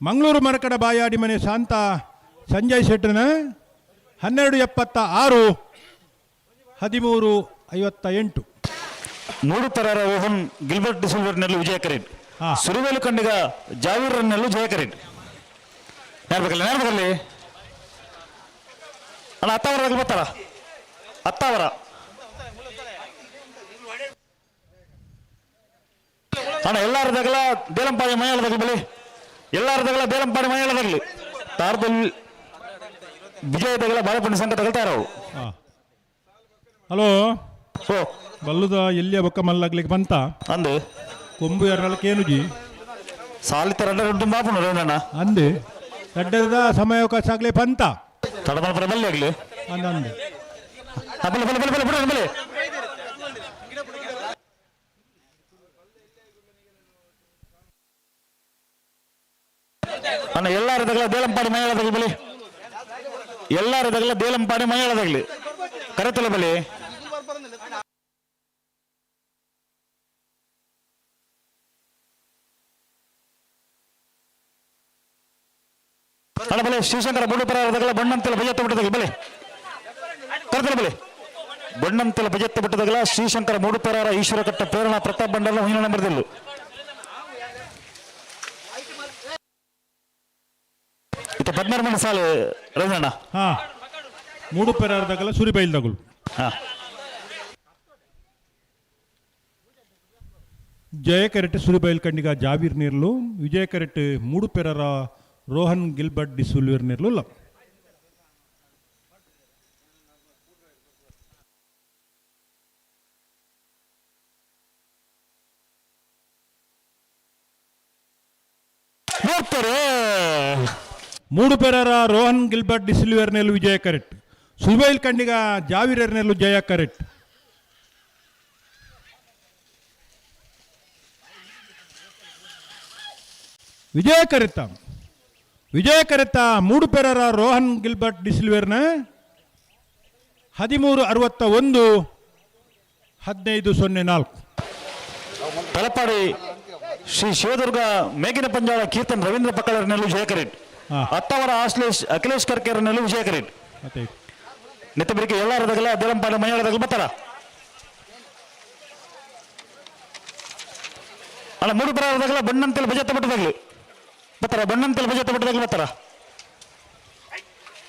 ಮಂಗಳೂರು ಮರಕಡ ಬಾಯಾಡಿ ಮನೆ ಶಾಂತ ಸಂಜಯ್ ಶೆಟ್ಟನ 12:76 13:58. ಮೂಡುಪರರ ರೋಹನ್ ಗಿಲ್ಬರ್ಟ್ ಡಿಸಿಲ್ವರ್ನಲ್ಲೂ ವಿಜಯ ಕರೆಟ್. ಸುರುವೇಲು ಕಂಡಿಗ ಜಾವೀರ್ನಲ್ಲೂ ಜಯ ಕರೆಟ್. ಯಾರು ಬೇಕಲ್ಲಿ ಅಣ್ಣ ಅತ್ತಾವರ ಬರ್ತಾರ ಅತ್ತಾವರ. ಅಣ್ಣ ಎಲ್ಲಾರ ತಗಲ ದೇಲಂಪಾಡಿ ಮೈಯಾಳ ತಗಲಿ ಬಲಿ. ಎಲ್ಲಾರ ತಗಲ ದೇಲಂಪಾಡಿ ಮೈಯಾಳ ತಗಲಿ. ತಾರದಲ್ಲಿ ವಿಜಯ ತಗಲ ಬಾಳೆಪಂಡಿ ಸಂಘ ತಗಲ್ತಾರ ಅವು. ಹಲೋ ಬಲ್ಲುದ ಎಲ್ಲಿಯ ಬೊಕ್ಕ ಮಲ್ಲಾಗ್ಲಿಕ್ಕೆ ಬಂತ ಅಂದು ಕೊಂಬು ಎರಡಕ್ಕೇನುಜಿ ಸಾಲಿತ ರಡ್ಡ ಬಾಪುನ ರೇವಣ್ಣ ಅಂದು ರಡ್ಡದ ಸಮಯಾವಕಾಶ ಆಗ್ಲಿ ಬಂತ ತಡಮಲ್ಪರ ಬಲ್ಲಿ ಆಗ್ಲಿ ಅಂದ ಅಂದು ಬಲೆ ಬಲೆ ಬಲೆ ಬಲೆ ಬಿಡ ಬಲೆ. ಅಣ್ಣ ಎಲ್ಲಾರ ತಗಲ ದೇಲಂಪಾಡಿ ಮೈಯಾಳ ತಗಲಿ ಬಲಿ. ಎಲ್ಲಾರ ತಗಲ ದೇಲಂಪಾಡಿ ಮೈಯಾಳ ತಗಲಿ ಕರೆತಲ ಬಲಿ. ಅಣ್ಣ ಬಲೆ ಶಿವಶಂಕರ ಬುಡುಪರ ತಗಲ ಬಣ್ಣಂತೆಲ್ಲ ಬಜತ್ತ ಬಿಟ್ಟದಗಲಿ ಬಲೆ ಕರೆತಲ ಬಲೆ. ಬಣ್ಣಂತೆಲ್ಲ ಬಜತ್ತ ಬಿಟ್ಟದಗಲ ಶ್ರೀಶಂಕರ ಮೂಡುಪರಾರ ಈಶ್ವರ ಕಟ್ಟ ಪ್ರೇರಣಾ ಪ್ರತಾಪ್ ಬಂಡಲ ಹಿಂದಿನ ನಂಬರ್ದಿಲ್ಲು. ಇತ್ತ 16 ಮಂದಿ ಸಾಲು ರವೀಂದ್ರಣ್ಣ. ಮೂಡು ಪೆರಾರ್ದಾಗಲ ಸುರಿಬೈಲ್ದಗುಲು. ಜಯ ಕರೆಟ್ ಸುರಿಬೈಲ್ ಕಂಡಿಗ ಜಾವೀರ್ ನೀರ್ಲು, ವಿಜಯ ಕರೆಟ್ ಮೂಡು ಪೆರರ ರೋಹನ್ ಗಿಲ್ಬರ್ಟ್ ಡಿಸುಲ್ವೀರ್ ನೀರ್ಲು. ಮೂಡು ಪೆರರ ರೋಹನ್ ಗಿಲ್ಬರ್ಟ್ ಡಿಸಿಲ್ವೇರ್ ನೆಲ್ಲು ವಿಜಯ ಕರೆಟ್, ಸುಬೈಲ್ ಕಂಡಿಗ ಜಾವೀರ್ ನೆಲ್ಲು ಜಯ ಕರೆಟ್. ವಿಜಯ ಕರೆತ, ವಿಜಯ ಕರೆತ ಮೂಡು ಪೆರರ ರೋಹನ್ ಗಿಲ್ಬರ್ಟ್ ಡಿಸಿಲ್ವೇರ್ನ 13.61, 15.04. ತಲಪಾಡಿ ಶ್ರೀ ಶಿವದುರ್ಗ ಮೇಗಿನ ಪಂಜಾಳ ಕೀರ್ತನ್ ರವೀಂದ್ರ ಪಕ್ಕಳರ ನೆಲ್ಲು ವಿಜಯ ಕರೆಟ್, ಅತ್ತವರ ಆಶ್ಲೇಷ್ ಅಖಿಲೇಶ್ ಕರ್ಕೇರ ನೆಲ್ಲು ವಿಜಯ ಕರೆಟ್. ನೆತ್ತಬರಿಕೆ ಎಲ್ಲರದಗಲ ದೇಲಂಪಾಡ ಮೈಯಾಳದಗಲ ಬತ್ತಾರ. ಅಲ್ಲ ಮೂಡು ಬರದಗಲ ಬಣ್ಣಂತೆಲ್ಲ ಬಜತ್ತ ಬಿಟ್ಟದಾಗ್ಲಿ ಬತ್ತಾರ, ಬಣ್ಣಂತೆಲ್ಲ ಬಜತ್ತ ಬಿಟ್ಟದಾಗ್ಲಿ ಬತ್ತಾರ.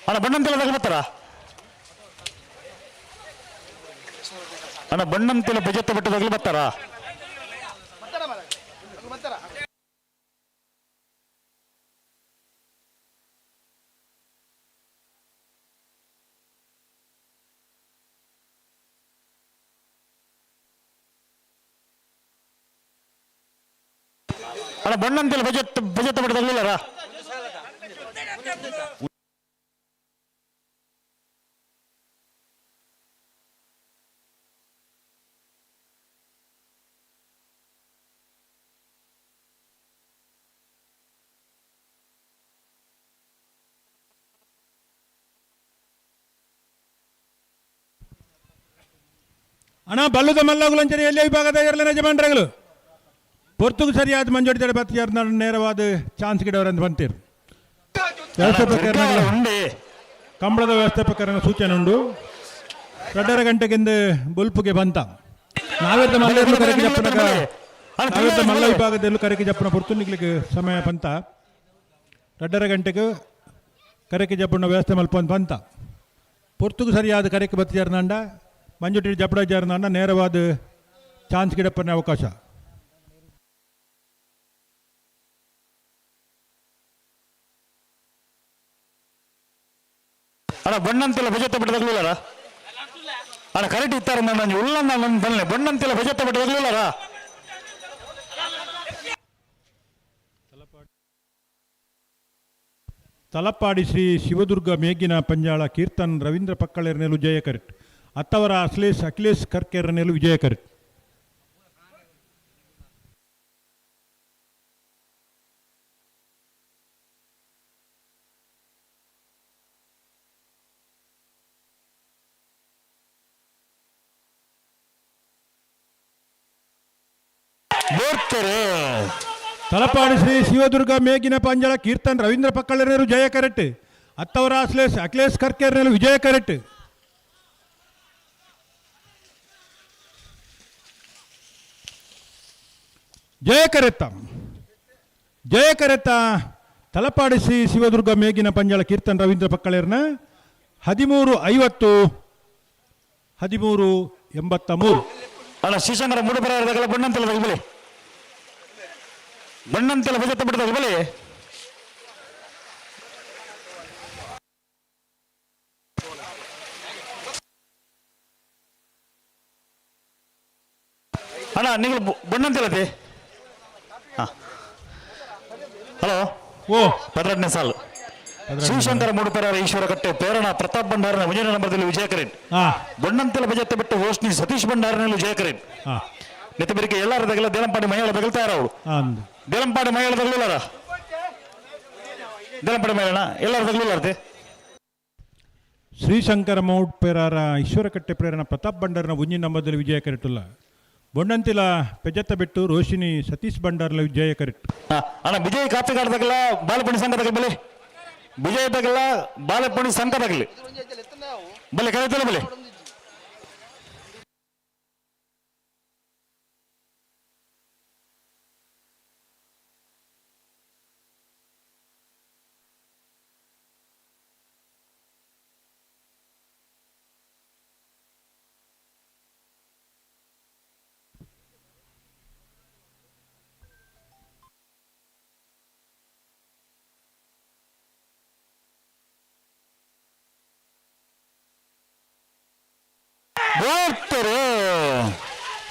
ಅಣ್ಣ ಬಣ್ಣಂತೆಲ್ಲ ಬತ್ತಾರ, ಅಣ್ಣ ಬಣ್ಣಂತೆಲ್ಲ ಬಜತ್ತ ಬಿಟ್ಟದಾಗ್ಲಿ ಬತ್ತಾರ. ಅಣ್ಣ ಬಣ್ಣಂತೆಲ್ಲ ಬಜೆಟ್ ಬಜೆಟ್ ಬಿಟ್ಟದಾಗ್ಲಿಲ್ಲಾರ. ಅಣ್ಣ ಬಲ್ಲುದ ಮಲ್ಲಗುಲಂಚನೆ ಎಲ್ಲೇ ವಿಭಾಗದ ಇರಲಿನ ಯಜಮಾನ್ರಗಳು ಪೊರ್ತುಗು ಸರಿಯಾದ ಮಂಜೋಡಿ ಬತ್ತಿಯಾರ್ ನೇರವಾದ ಚಾನ್ಸ್ ಗಿಡವರೆಂದು ಬಂತೀರು. ವ್ಯವಸ್ಥಾಪಕರ ಕಂಬಳದ ವ್ಯವಸ್ಥಾಪಕರ ಸೂಚನೆ ಉಂಡು. 2.5 ಗಂಟೆಗೆಂದು ಬೊಲ್ಪುಗೆ ಬಂತ ನಾವೆದ್ದ ಮಲ್ಲೆರ್ಲು ಕರೆಗೆ ಜಪ್ಪನಕ, ನಾವೆದ್ದ ಮಲ್ಲ ವಿಭಾಗದಲ್ಲೂ ಕರೆಗೆ ಜಪ್ಪನ ಪೊರ್ತು ನಿಗ್ಲಿಕ್ಕೆ ಸಮಯ ಬಂತ. 2.5 ಗಂಟೆಗೆ ಕರೆಗೆ ಜಪ್ಪನ ವ್ಯವಸ್ಥೆ ಮಲ್ಪೊಂದು ಬಂತ. ಪೊರ್ತುಗು ಸರಿಯಾದ ಕರೆಗೆ ಬತ್ತಿಯಾರ್ನಾಂಡ ಮಂಜುಟಿ ಜಪ್ಪಡ ನೇರವಾದ ಚಾನ್ಸ್ ಗಿಡಪ್ಪನ ಅವಕಾಶ. ಅಣ್ಣ ಬಣ್ಣಂತೆಲ್ಲ ಬಜತ್ತ ಬಿಟ್ಟದಾಗ್ಲಿಲ್ಲಾರ. ಅಣ್ಣ ಕರೆಕ್ಟ್ ಇತ್ತಾರೆ ನಾನು ಉಲ್ಲ ನನ್ನ ಬನ್ನಿ ಬಣ್ಣಂತೆಲ್ಲ ಬಜತ್ತ ಬಿಟ್ಟದಾಗ್ಲಿಲ್ಲಾರ. ತಲಪಾಡಿ ಶ್ರೀ ಶಿವದುರ್ಗ ಮೇಗಿನ ಪಂಜಾಳ ಕೀರ್ತನ್ ರವೀಂದ್ರ ಪಕ್ಕಳೆರ್ನೆಲು ಜಯ ಕರೆಟ್, ಅತ್ತವರ ಅಶ್ಲೇಷ್ ಅಖಿಲೇಶ್ ಕರ್ಕೆರ್ನೆಲು ವಿಜಯ ಕರೆಟ್. ತಲಪಾಡಿ ಶ್ರೀ ಶಿವದುರ್ಗ ಮೇಗಿನ ಪಂಜಾಳ ಕೀರ್ತನ್ ರವೀಂದ್ರ ಪಕ್ಕಳೆರ್ನೆಲು ಜಯ ಕರೆಟ್, ಅತ್ತವರ ಅಶ್ಲೇಷ್ ಅಖಿಲೇಶ್ ಕರ್ಕೆರ್ನೆಲು ವಿಜಯ ಕರೆಟ್. ಜಯ ಕರೆತ್ತ, ಜಯ ಕರೆತ್ತ ತಲಪಾಡಿ ಶ್ರೀ ಶಿವದುರ್ಗ ಮೇಗಿನ ಪಂಜಾಳ ಕೀರ್ತನ್ ರವೀಂದ್ರ ಪಕ್ಕಳೇರ್ನ 13.50, 13.83. ಅಣ್ಣ ಶ್ರೀಶಂಕರ ಮೂಡು ಬರದಾಗಲ ಬಣ್ಣಂತೆಲ್ಲ ಬಲಿ ಬಣ್ಣಂತೆಲ್ಲ ಬಜತ್ತ ಬಿಟ್ಟದಾಗ ಬಲಿ. ಅಣ್ಣ ನೀವು ಬಣ್ಣಂತೆಲ್ಲತಿ. ಹಲೋ ಓ 12ನೇ ಸಾಲು ಶಿವಶಂಕರ ಮೂಡುಪೆರರ ಈಶ್ವರ ಕಟ್ಟೆ ಪ್ರೇರಣಾ ಪ್ರತಾಪ್ ಭಂಡಾರನ ಮುಂದಿನ ನಂಬರದಲ್ಲಿ ವಿಜಯ ಕರೆಟ್, ಬಣ್ಣಂತೆಲ್ಲ ಬಜತ್ತ ಬಿಟ್ಟು ಹೋಸ್ನಿ ಸತೀಶ್ ಭಂಡಾರನಲ್ಲಿ ವಿಜಯ ಕರೆಟ್. ನೆತ್ತಬೆರಿಕೆ ಎಲ್ಲರ ತಗಲ ದೇಲಂಪಾಡಿ ಮಹಿಳೆ ತಗಲ್ತಾ ಅವಳು ದೇಲಂಪಾಡಿ ಮಹಿಳೆ ತಗಲಿಲ್ಲಾರ, ದೇಲಂಪಾಡಿ ಮಹಿಳಣ ಎಲ್ಲರ ತಗಲಿಲ್ಲಾರ್ತಿ. ಶ್ರೀಶಂಕರ ಮೌಡ್ ಪೆರಾರ ಈಶ್ವರಕಟ್ಟೆ ಪ್ರೇರಣ ಪ್ರತಾಪ್ ಭಂಡಾರನ ಮುಂದಿನ ನಂಬರದಲ್ಲಿ ವಿಜಯ ಕರೆಟುಲ್ಲ. ಬೊಣ್ಣಂತಿಲ ಪೆಜತ್ತ ಬಿಟ್ಟು ರೋಶಿನಿ ಸತೀಶ್ ಭಂಡಾರ್ಲ ವಿಜಯ ಕರೆಟ್. ಅಣ್ಣ ವಿಜಯ್ ಕಾಪಿಗಾಡ್ದಾಗಲ್ಲ ಬಾಲಪಣಿ ಸಂಘ ತಗಲ್ ಬಲಿ, ವಿಜಯ್ ತಗಲ್ಲ ಬಾಲಪಣಿ ಸಂಘ ತಗಲಿ ಬಲೆ ಕರೆತಲ್ಲ ಬಲೆ.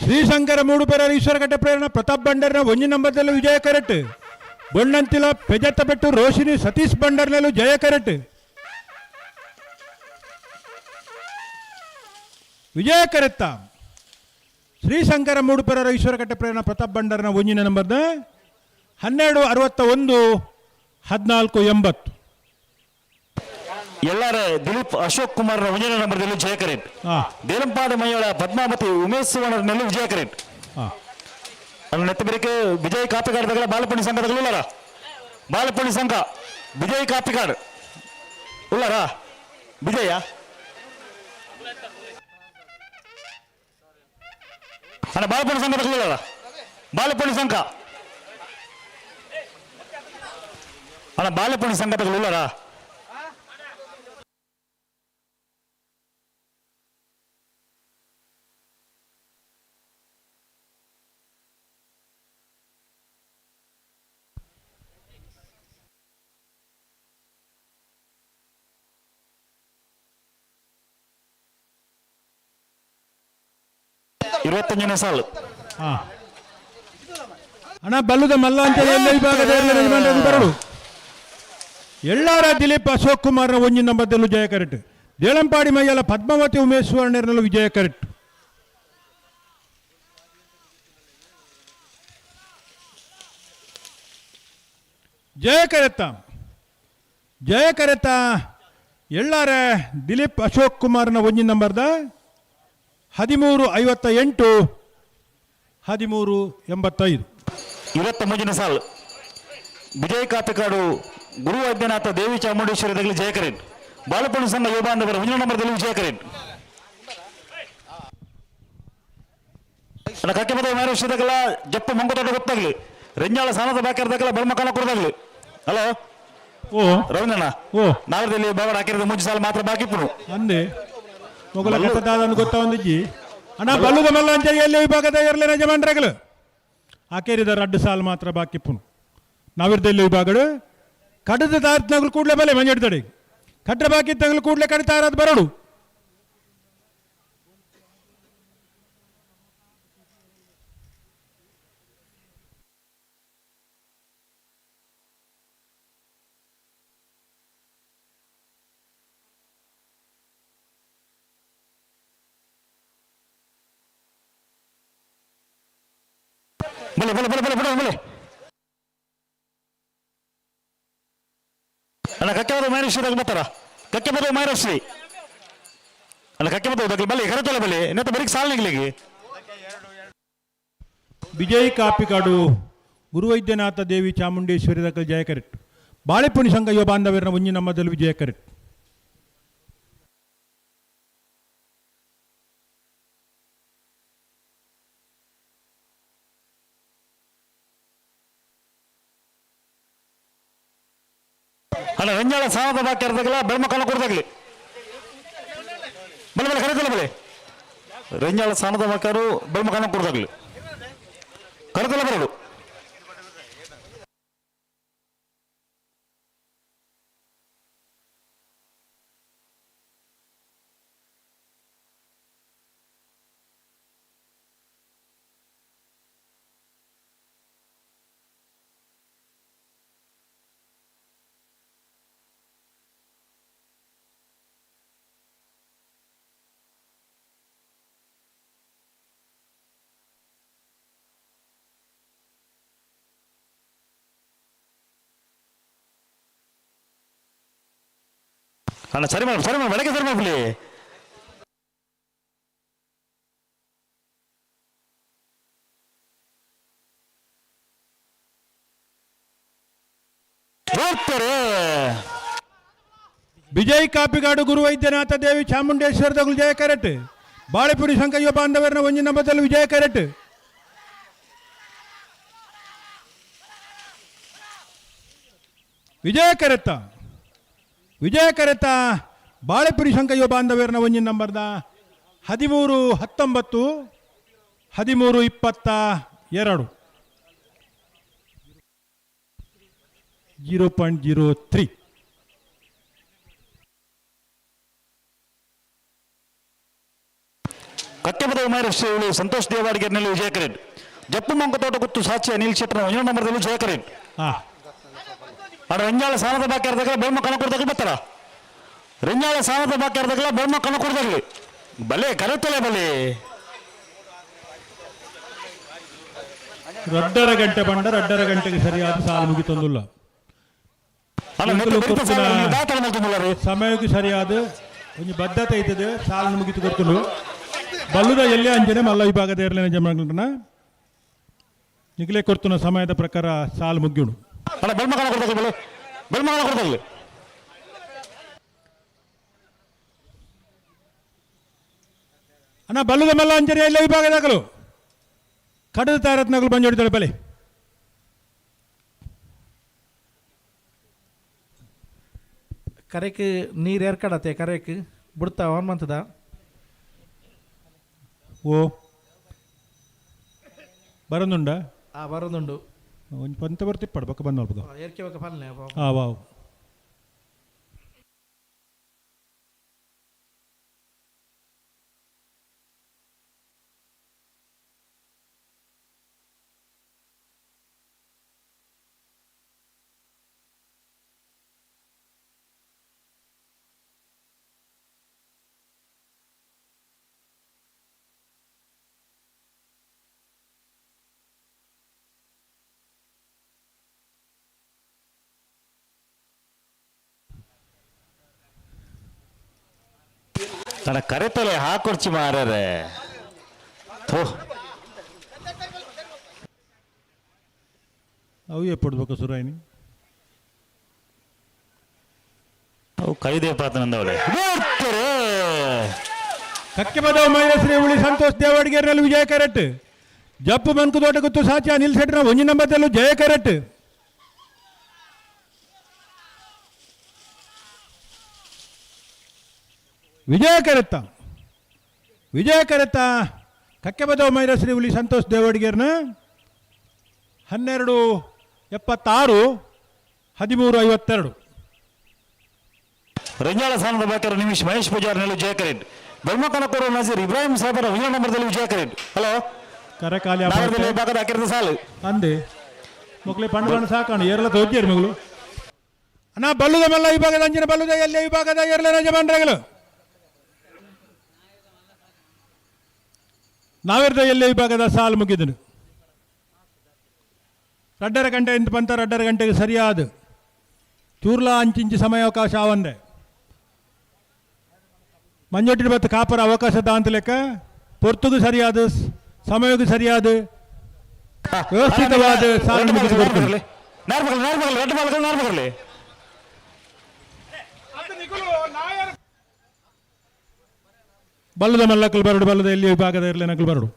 ಶ್ರೀಶಂಕರ ಮೂಡುಪೆರ ಈಶ್ವರಕಟ್ಟೆ ಪ್ರೇರಣ ಪ್ರತಾಪ್ ಬಂಡರ್ನ ಒಂಜಿ ನಂಬರ್ದಲ್ಲೂ ವಿಜಯ ಕರೆಟ್. ಬೊಣ್ಣಂತಿಲ ಪೆಜತ್ತಬೆಟ್ಟು ರೋಶಿನಿ ಸತೀಶ್ ಬಂಡರ್ನಲ್ಲೂ ಜಯ ಕರೆಟ್. ವಿಜಯ ಕರೆತ್ತ ಶ್ರೀಶಂಕರ ಮೂಡುಪೆರ ಈಶ್ವರಕಟ್ಟೆ ಪ್ರೇರಣ ಪ್ರತಾಪ್ ಬಂಡರ್ನ ಒಂಜಿನ ನಂಬರ್ದ 12:61 14:80. ಎಲ್ಲಾರ ದಿಲೀಪ್ ಅಶೋಕ್ ಕುಮಾರ್ ಒಂಜನೇ ನಂಬರ್ದಲ್ಲಿ ಜಯ ಕರೆಟ್. ದೇಲಂಪಾಡಿ ಮೈಯೋಳ ಪದ್ಮಾವತಿ ಉಮೇಶ್ ಸುವರ್ಣನಲ್ಲಿ ವಿಜಯ ಕರೆಟ್. ನೆತ್ತ ಬೆರಕೆ ವಿಜಯ್ ಕಾಪಿಕಾಡ್ ಬಾಲಪುಣಿ ಸಂಘದ ಉಳ್ಳಾರ, ಬಾಲಪುಣಿ ಸಂಘ ವಿಜಯ್ ಕಾಪಿಕಾಡ್ ಉಳ್ಳಾರ ವಿಜಯ ಅಣ್ಣ, ಬಾಲಪುಣಿ ಸಂಘದ ಉಳ್ಳಾರ, ಬಾಲಪುಣಿ ಸಂಘ ಅಣ್ಣ, ಬಾಲಪುಣಿ ಸಂಘದ ಉಳ್ಳಾರ. 25ನೇ ಸಾಲು. ಅಣ್ಣ ಬಲ್ಲುದ ಮಲ್ಲ ಅಂತ ಎಲ್ಲ ವಿಭಾಗದ ಬರಡು. ಎಲ್ಲಾರ ದಿಲೀಪ್ ಅಶೋಕ್ ಕುಮಾರ್ನ ಒಂಜಿ ನಂಬರ್ದಲ್ಲೂ ಜಯ ಕರೆಕ್ಟ್. ದೇಳಂಪಾಡಿ ಮೈಯಲ್ಲ ಪದ್ಮಾವತಿ ಉಮೇಶ್ ಸುವರ್ಣರಲ್ಲೂ ವಿಜಯ ಕರೆಕ್ಟ್. ಜಯ ಕರೆತ್ತ, ಜಯ ಕರೆತ್ತ ಎಲ್ಲಾರ ದಿಲೀಪ್ ಅಶೋಕ್ ಕುಮಾರ್ನ ಒಂಜಿ ನಂಬರ್ದ 13:58 13:85. 23ನೇ ಸಾಲು. ವಿಜಯ್ ಕಾಪಿಕಾಡು ಗುರು ವೈದ್ಯನಾಥ ದೇವಿ ಚಾಮುಂಡೇಶ್ವರಿ ದಗಲಿ ಜಯಕರೇನ್. ಬಾಲಪುಣಿ ಸಂಘ ಯುವ ಬಾಂಧವರು ಒಂದನೇ ನಂಬರ್ದಲ್ಲಿ ವಿಜಯಕರೇನ್. ಅಣ್ಣ ಕಕ್ಕೆ ಮದುವೆ ಮಹರ್ಷಿದಾಗಲ್ಲ ಜಪ್ಪು ಮಂಗುತೋಟ ಗೊತ್ತಾಗ್ಲಿ, ರೆಂಜಾಳ ಸಾನದ ಬಾಕಿರ್ದಾಗಲ್ಲ ಬಲ್ಮಕಾಲ ಕೊಡದಾಗ್ಲಿ. ಹಲೋ ಓ ರವೀಂದ್ರಣ್ಣ, ಓ ನಾವದಲ್ಲಿ ಬಾವಡ ಹಾಕಿರೋದು ಮುಂಚೆ ಸಾಲ ಮಾತ್ರ ಬಾಕಿ ಇಪ್ಪು ಅಂದೆ ಮೊಗಲ ಕಥದಾದನ್ನು ಗೊತ್ತಾ ಒಂದಿಜ್ಜಿ ಅಣ್ಣ. ಬಲ್ಲುದ ಮಲ್ಲ ಅಂಚೆ ಎಲ್ಲಿ ವಿಭಾಗದ ಇರಲಿ ಯಜಮಾನ್ರಗಲು ಆಕೇರಿದ ರಡ್ಡು ಸಾಲು ಮಾತ್ರ ಬಾಕಿ ಪುನು. ನಾವಿರ್ದೆಲ್ಲಿ ವಿಭಾಗಡು ಕಡದ ತಾರತ್ನಗಳು ಕೂಡಲೇ ಬಲೆ ಮಂಜೆಡ್ತಡೆ ಕಟ್ರ ಬಾಕಿ ತಗಲು ಕೂಡಲೇ ಕಡಿತಾರದು ಬರಡು. ಬಲೆ ಬಲೆ ಬಲೆ ಬಲೆ ಬಲೆ ಬಲೆ ಅಣ್ಣ ಕಕ್ಕೆ ಬದಲು ಮೈರಶ್ರೀ ಬರ್ತಾರ, ಕಕ್ಕೆ ಬದಲು ಮೈರಶ್ರೀ ಅಣ್ಣ, ಕಕ್ಕೆ ಬದಲು ಬಲೆ ಕರೆತಲ್ಲ ಬಲೆ ಇನ್ನತ್ತ ಬರೀಕ್ ಸಾಲ ನಿಗ್ಲಿಗೆ. ವಿಜಯ್ ಕಾಪಿಕಾಡು ಗುರುವೈದ್ಯನಾಥ ದೇವಿ ಚಾಮುಂಡೇಶ್ವರಿ ದಕಲ್ ಜಯ ಕರೆಕ್ಟ್. ಬಾಳೆಪುಣಿ ಸಂಘ ಯುವ ಬಾಂಧವರನ್ನ ಒಂಜಿ ನಮ್ಮದಲ್ಲಿ ವಿಜಯ ಕರೆಕ್ಟ್. ಅಣ್ಣ ರಂಜಾಳ ಸಾಲದ ಬಾಕಿ ಇರ್ದಾಗಲ್ಲ ಬೆಳ್ಮಕ್ಕಳ ಕೊಡ್ದಾಗ್ಲಿ ಬಲೆ ಬಲೆ ಕರೆತಲ್ಲ ಬಲೆ ರಂಜಾಳ ಸಾಲದ ಬಾಕಿಯವರು ಬೆಳ್ಮಕ್ಕಳ ಕೊಡ್ದಾಗ್ಲಿ ಕರೆತಲ್ಲ ಬರಡು. ಅಣ್ಣ ಸರಿ ಮಾಡಿ, ಸರಿ ಮಾಡಿ, ಬೆಳಗ್ಗೆ ಸರಿ ಮಾಡ್ಬಿಡಿ. ವಿಜಯ್ ಕಾಪಿಗಾಡು ಗುರುವೈದ್ಯನಾಥ ದೇವಿ ಚಾಮುಂಡೇಶ್ವರ ದಗುಲು ಜಯ ಕರೆಕ್ಟ್. ಬಾಳೆಪುರಿ ಸಂಘ ಯುವ ಬಾಂಧವರನ್ನ ಒಂಜಿ ನಂಬದಲ್ಲಿ ವಿಜಯ ಕರೆಕ್ಟ್. ವಿಜಯ ಕರೆತ್ತ, ವಿಜಯ ಕರೆತ ಬಾಳೆಪುರಿ ಸಂಘ ಯುವ ಬಾಂಧವರನ್ನ ಒಂಜಿ ನಂಬರ್ದ 13:19 13:22 0.03. ಕತ್ತೆಪದ ಉಮೇರ್ ಶ್ರೀ ಸಂತೋಷ್ ದೇವಾಡಿಗೆರ್ನಲ್ಲಿ ವಿಜಯ ಕರೆಟ್. ಜಪ್ಪು ಮಂಕತೋಟ ಗುತ್ತು ಸಾಕ್ಷಿ ಅನಿಲ್ ಶೆಟ್ಟರ್ ಒಂಜಿ ನಂಬರ್ದಲ್ಲಿ ಜಯ ಕರೆಟ್. ಅಡ ರಂಜಾಳ ಸಾಲದ ಬಾಕಿ ಅರ್ಧಗಳ ಬೆಳ್ಮ ಕಣಕೊಡ್ದಾಗ ಬರ್ತಾರ. ರಂಜಾಳ ಸಾಲದ ಬಾಕಿ ಅರ್ಧಗಳ ಬೆಳ್ಮ ಕಣಕೊಡ್ದಾಗಲಿ ಬಲೆ ಕರೆತಲೆ ಬಲೆ. ರಡ್ಡರ ಗಂಟೆ ಬಂಡ ರಡ್ಡರ ಗಂಟೆಗೆ ಸರಿಯಾದ ಸಾಲು ಮುಗಿತೊಂದುಲ್ಲ. ಸಮಯಕ್ಕೆ ಸರಿಯಾದ ಒಂಜಿ ಬದ್ಧತೆ ಐತದೆ ಸಾಲು ಮುಗಿತು ಕೊಡ್ತುಂಡು. ಬಲ್ಲುದ ಎಲ್ಲೇ ಅಂಜನೆ ಮಲ್ಲ ವಿಭಾಗದ ಇರಲಿ ಜಮನ ನಿಗಲೇ ಕೊಡ್ತುನ ಸಮಯದ ಪ್ರಕಾರ ಸಾಲು ಮುಗಿಯುಡು. ಅಣ್ಣ ಬಲ್ಲುದ ಮಲ್ಲ ಅಂಜನೆ ಎಲ್ಲ ವಿಭಾಗದಾಗಲು ಕಡದ ತಾರತ್ನಗಲು ಬಂಜೋಡಿದಳು ಬಲೆ. ಕರೆಕ್ ನೀರು ಏರ್ಕಡತ್ತೆ ಕರೆಕ್ ಬಿಡ್ತಾ ಆನ್ ಮಂತದ. ಓ ಬರೋದುಂಡ? ಬರೋದುಂಡು. ಒಂಜಿ ಪಂತ ಬರ್ತಿಪ್ಪಡು ಬೊಕ್ಕ ಬಂದ ಏರ್ಕೆ ಬೊಕ್ಕ ಪಲ್ಲೆ. ವಾವ್. ತನ್ನ ಕರೆತಲೆ ಹಾಕೊಡ್ಚಿ ಮಾರರೆ. ಥೋ ಅವು ಎಪ್ಪಡ್ಬೇಕು ಸುರಾಯಿನಿ. ಅವು ಕೈದೇ ಪಾತನಂದವಳೆ. ಕಕ್ಕೆ ಬದವ ಮೈನಸ್ ಉಳಿ ಸಂತೋಷ್ ದೇವಾಡಿಗೆರೆಯಲ್ಲಿ ವಿಜಯ ಕರೆಟ್. ಜಪ್ಪು ಮನ್ಕು ತೋಟ ಗುತ್ತು ಸಾಚಿ ಅನಿಲ್ ಶೆಟ್ಟರ್ ಒಂಜಿ ನಂಬರ್ದಲ್ಲೂ ಜಯ ಕರೆಟ್. ವಿಜಯ ಕರೆತ್ತ ವಿಜಯ ಕರೆತ್ತ ಕಕ್ಕೆಬದವ ಮೈರಶ್ರೀ ಹುಲಿ ಸಂತೋಷ್ ದೇವಡಿಗೆರ್ನ 12:76 13:52. ರಂಜಾಳ ಸ್ಥಾನದ ಬಾಕರ ನಿಮಿಷ್ ಮಹೇಶ್ ಪೂಜಾರ್ನಲ್ಲಿ ಜಯ ಕರೆಟ್. ಬೆಳ್ಮಕನಕೂರು ನಜೀರ್ ಇಬ್ರಾಹಿಂ ಸಾಹೇಬರ ಒಂದನೇ ನಂಬರ್ದಲ್ಲಿ ವಿಜಯ ಕರೆಟ್. ಹಲೋ ಕರೆಕಾಲಿ ಭಾಗದ ಹಾಕಿರದ ಸಾಲು ಅಂದೆ ಮಕ್ಕಳೇ ಪಂಡ ಪಂಡ ಸಾಕಾಣ ಏರ್ಲ ತೋಜ್ಜೇರು ಮಗಳು. ಅಣ್ಣ ಬಲ್ಲುದ ಮಲ್ಲ ವಿಭಾಗದ ಅಂಜಿನ ಬಲ್ಲುದ ಎಲ್ಲ ವಿಭಾಗದ ಏರ್ಲ ಯಜಮಾನ್ರಗಳು. ನಾವಿರ್ದ ಎಲ್ಲೇ ವಿಭಾಗದ ಸಾಲು ಮುಗಿದನು. ರಡ್ಡರ ಗಂಟೆ ಇಂತ ಬಂತ ರಡ್ಡರ ಗಂಟೆಗೆ ಸರಿಯಾದ ಚೂರ್ಲಾ ಅಂಚಿಂಚು ಸಮಯಾವಕಾಶ ಆವಂದೆ ಮಂಜೊಟ್ಟಿನ ಬತ್ತು ಕಾಪರ ಅವಕಾಶ ದಾಂತ ಲೆಕ್ಕ ಪೊರ್ತುಗು ಸರಿಯಾದ ಸಮಯಕ್ಕೂ ಸರಿಯಾದ ವ್ಯವಸ್ಥಿತವಾದ ಸಾಲು ಮುಗಿಸಿಕೊಡ್ತೀನಿ. ಬಲ್ಲದ ಮಲ್ಲಕ್ಕಲ್ ಬರಡು ಬಲ್ಲದ ಎಲ್ಲಿ ವಿಭಾಗದ ಇರಲಿ ನಕಲು ಬರಡು.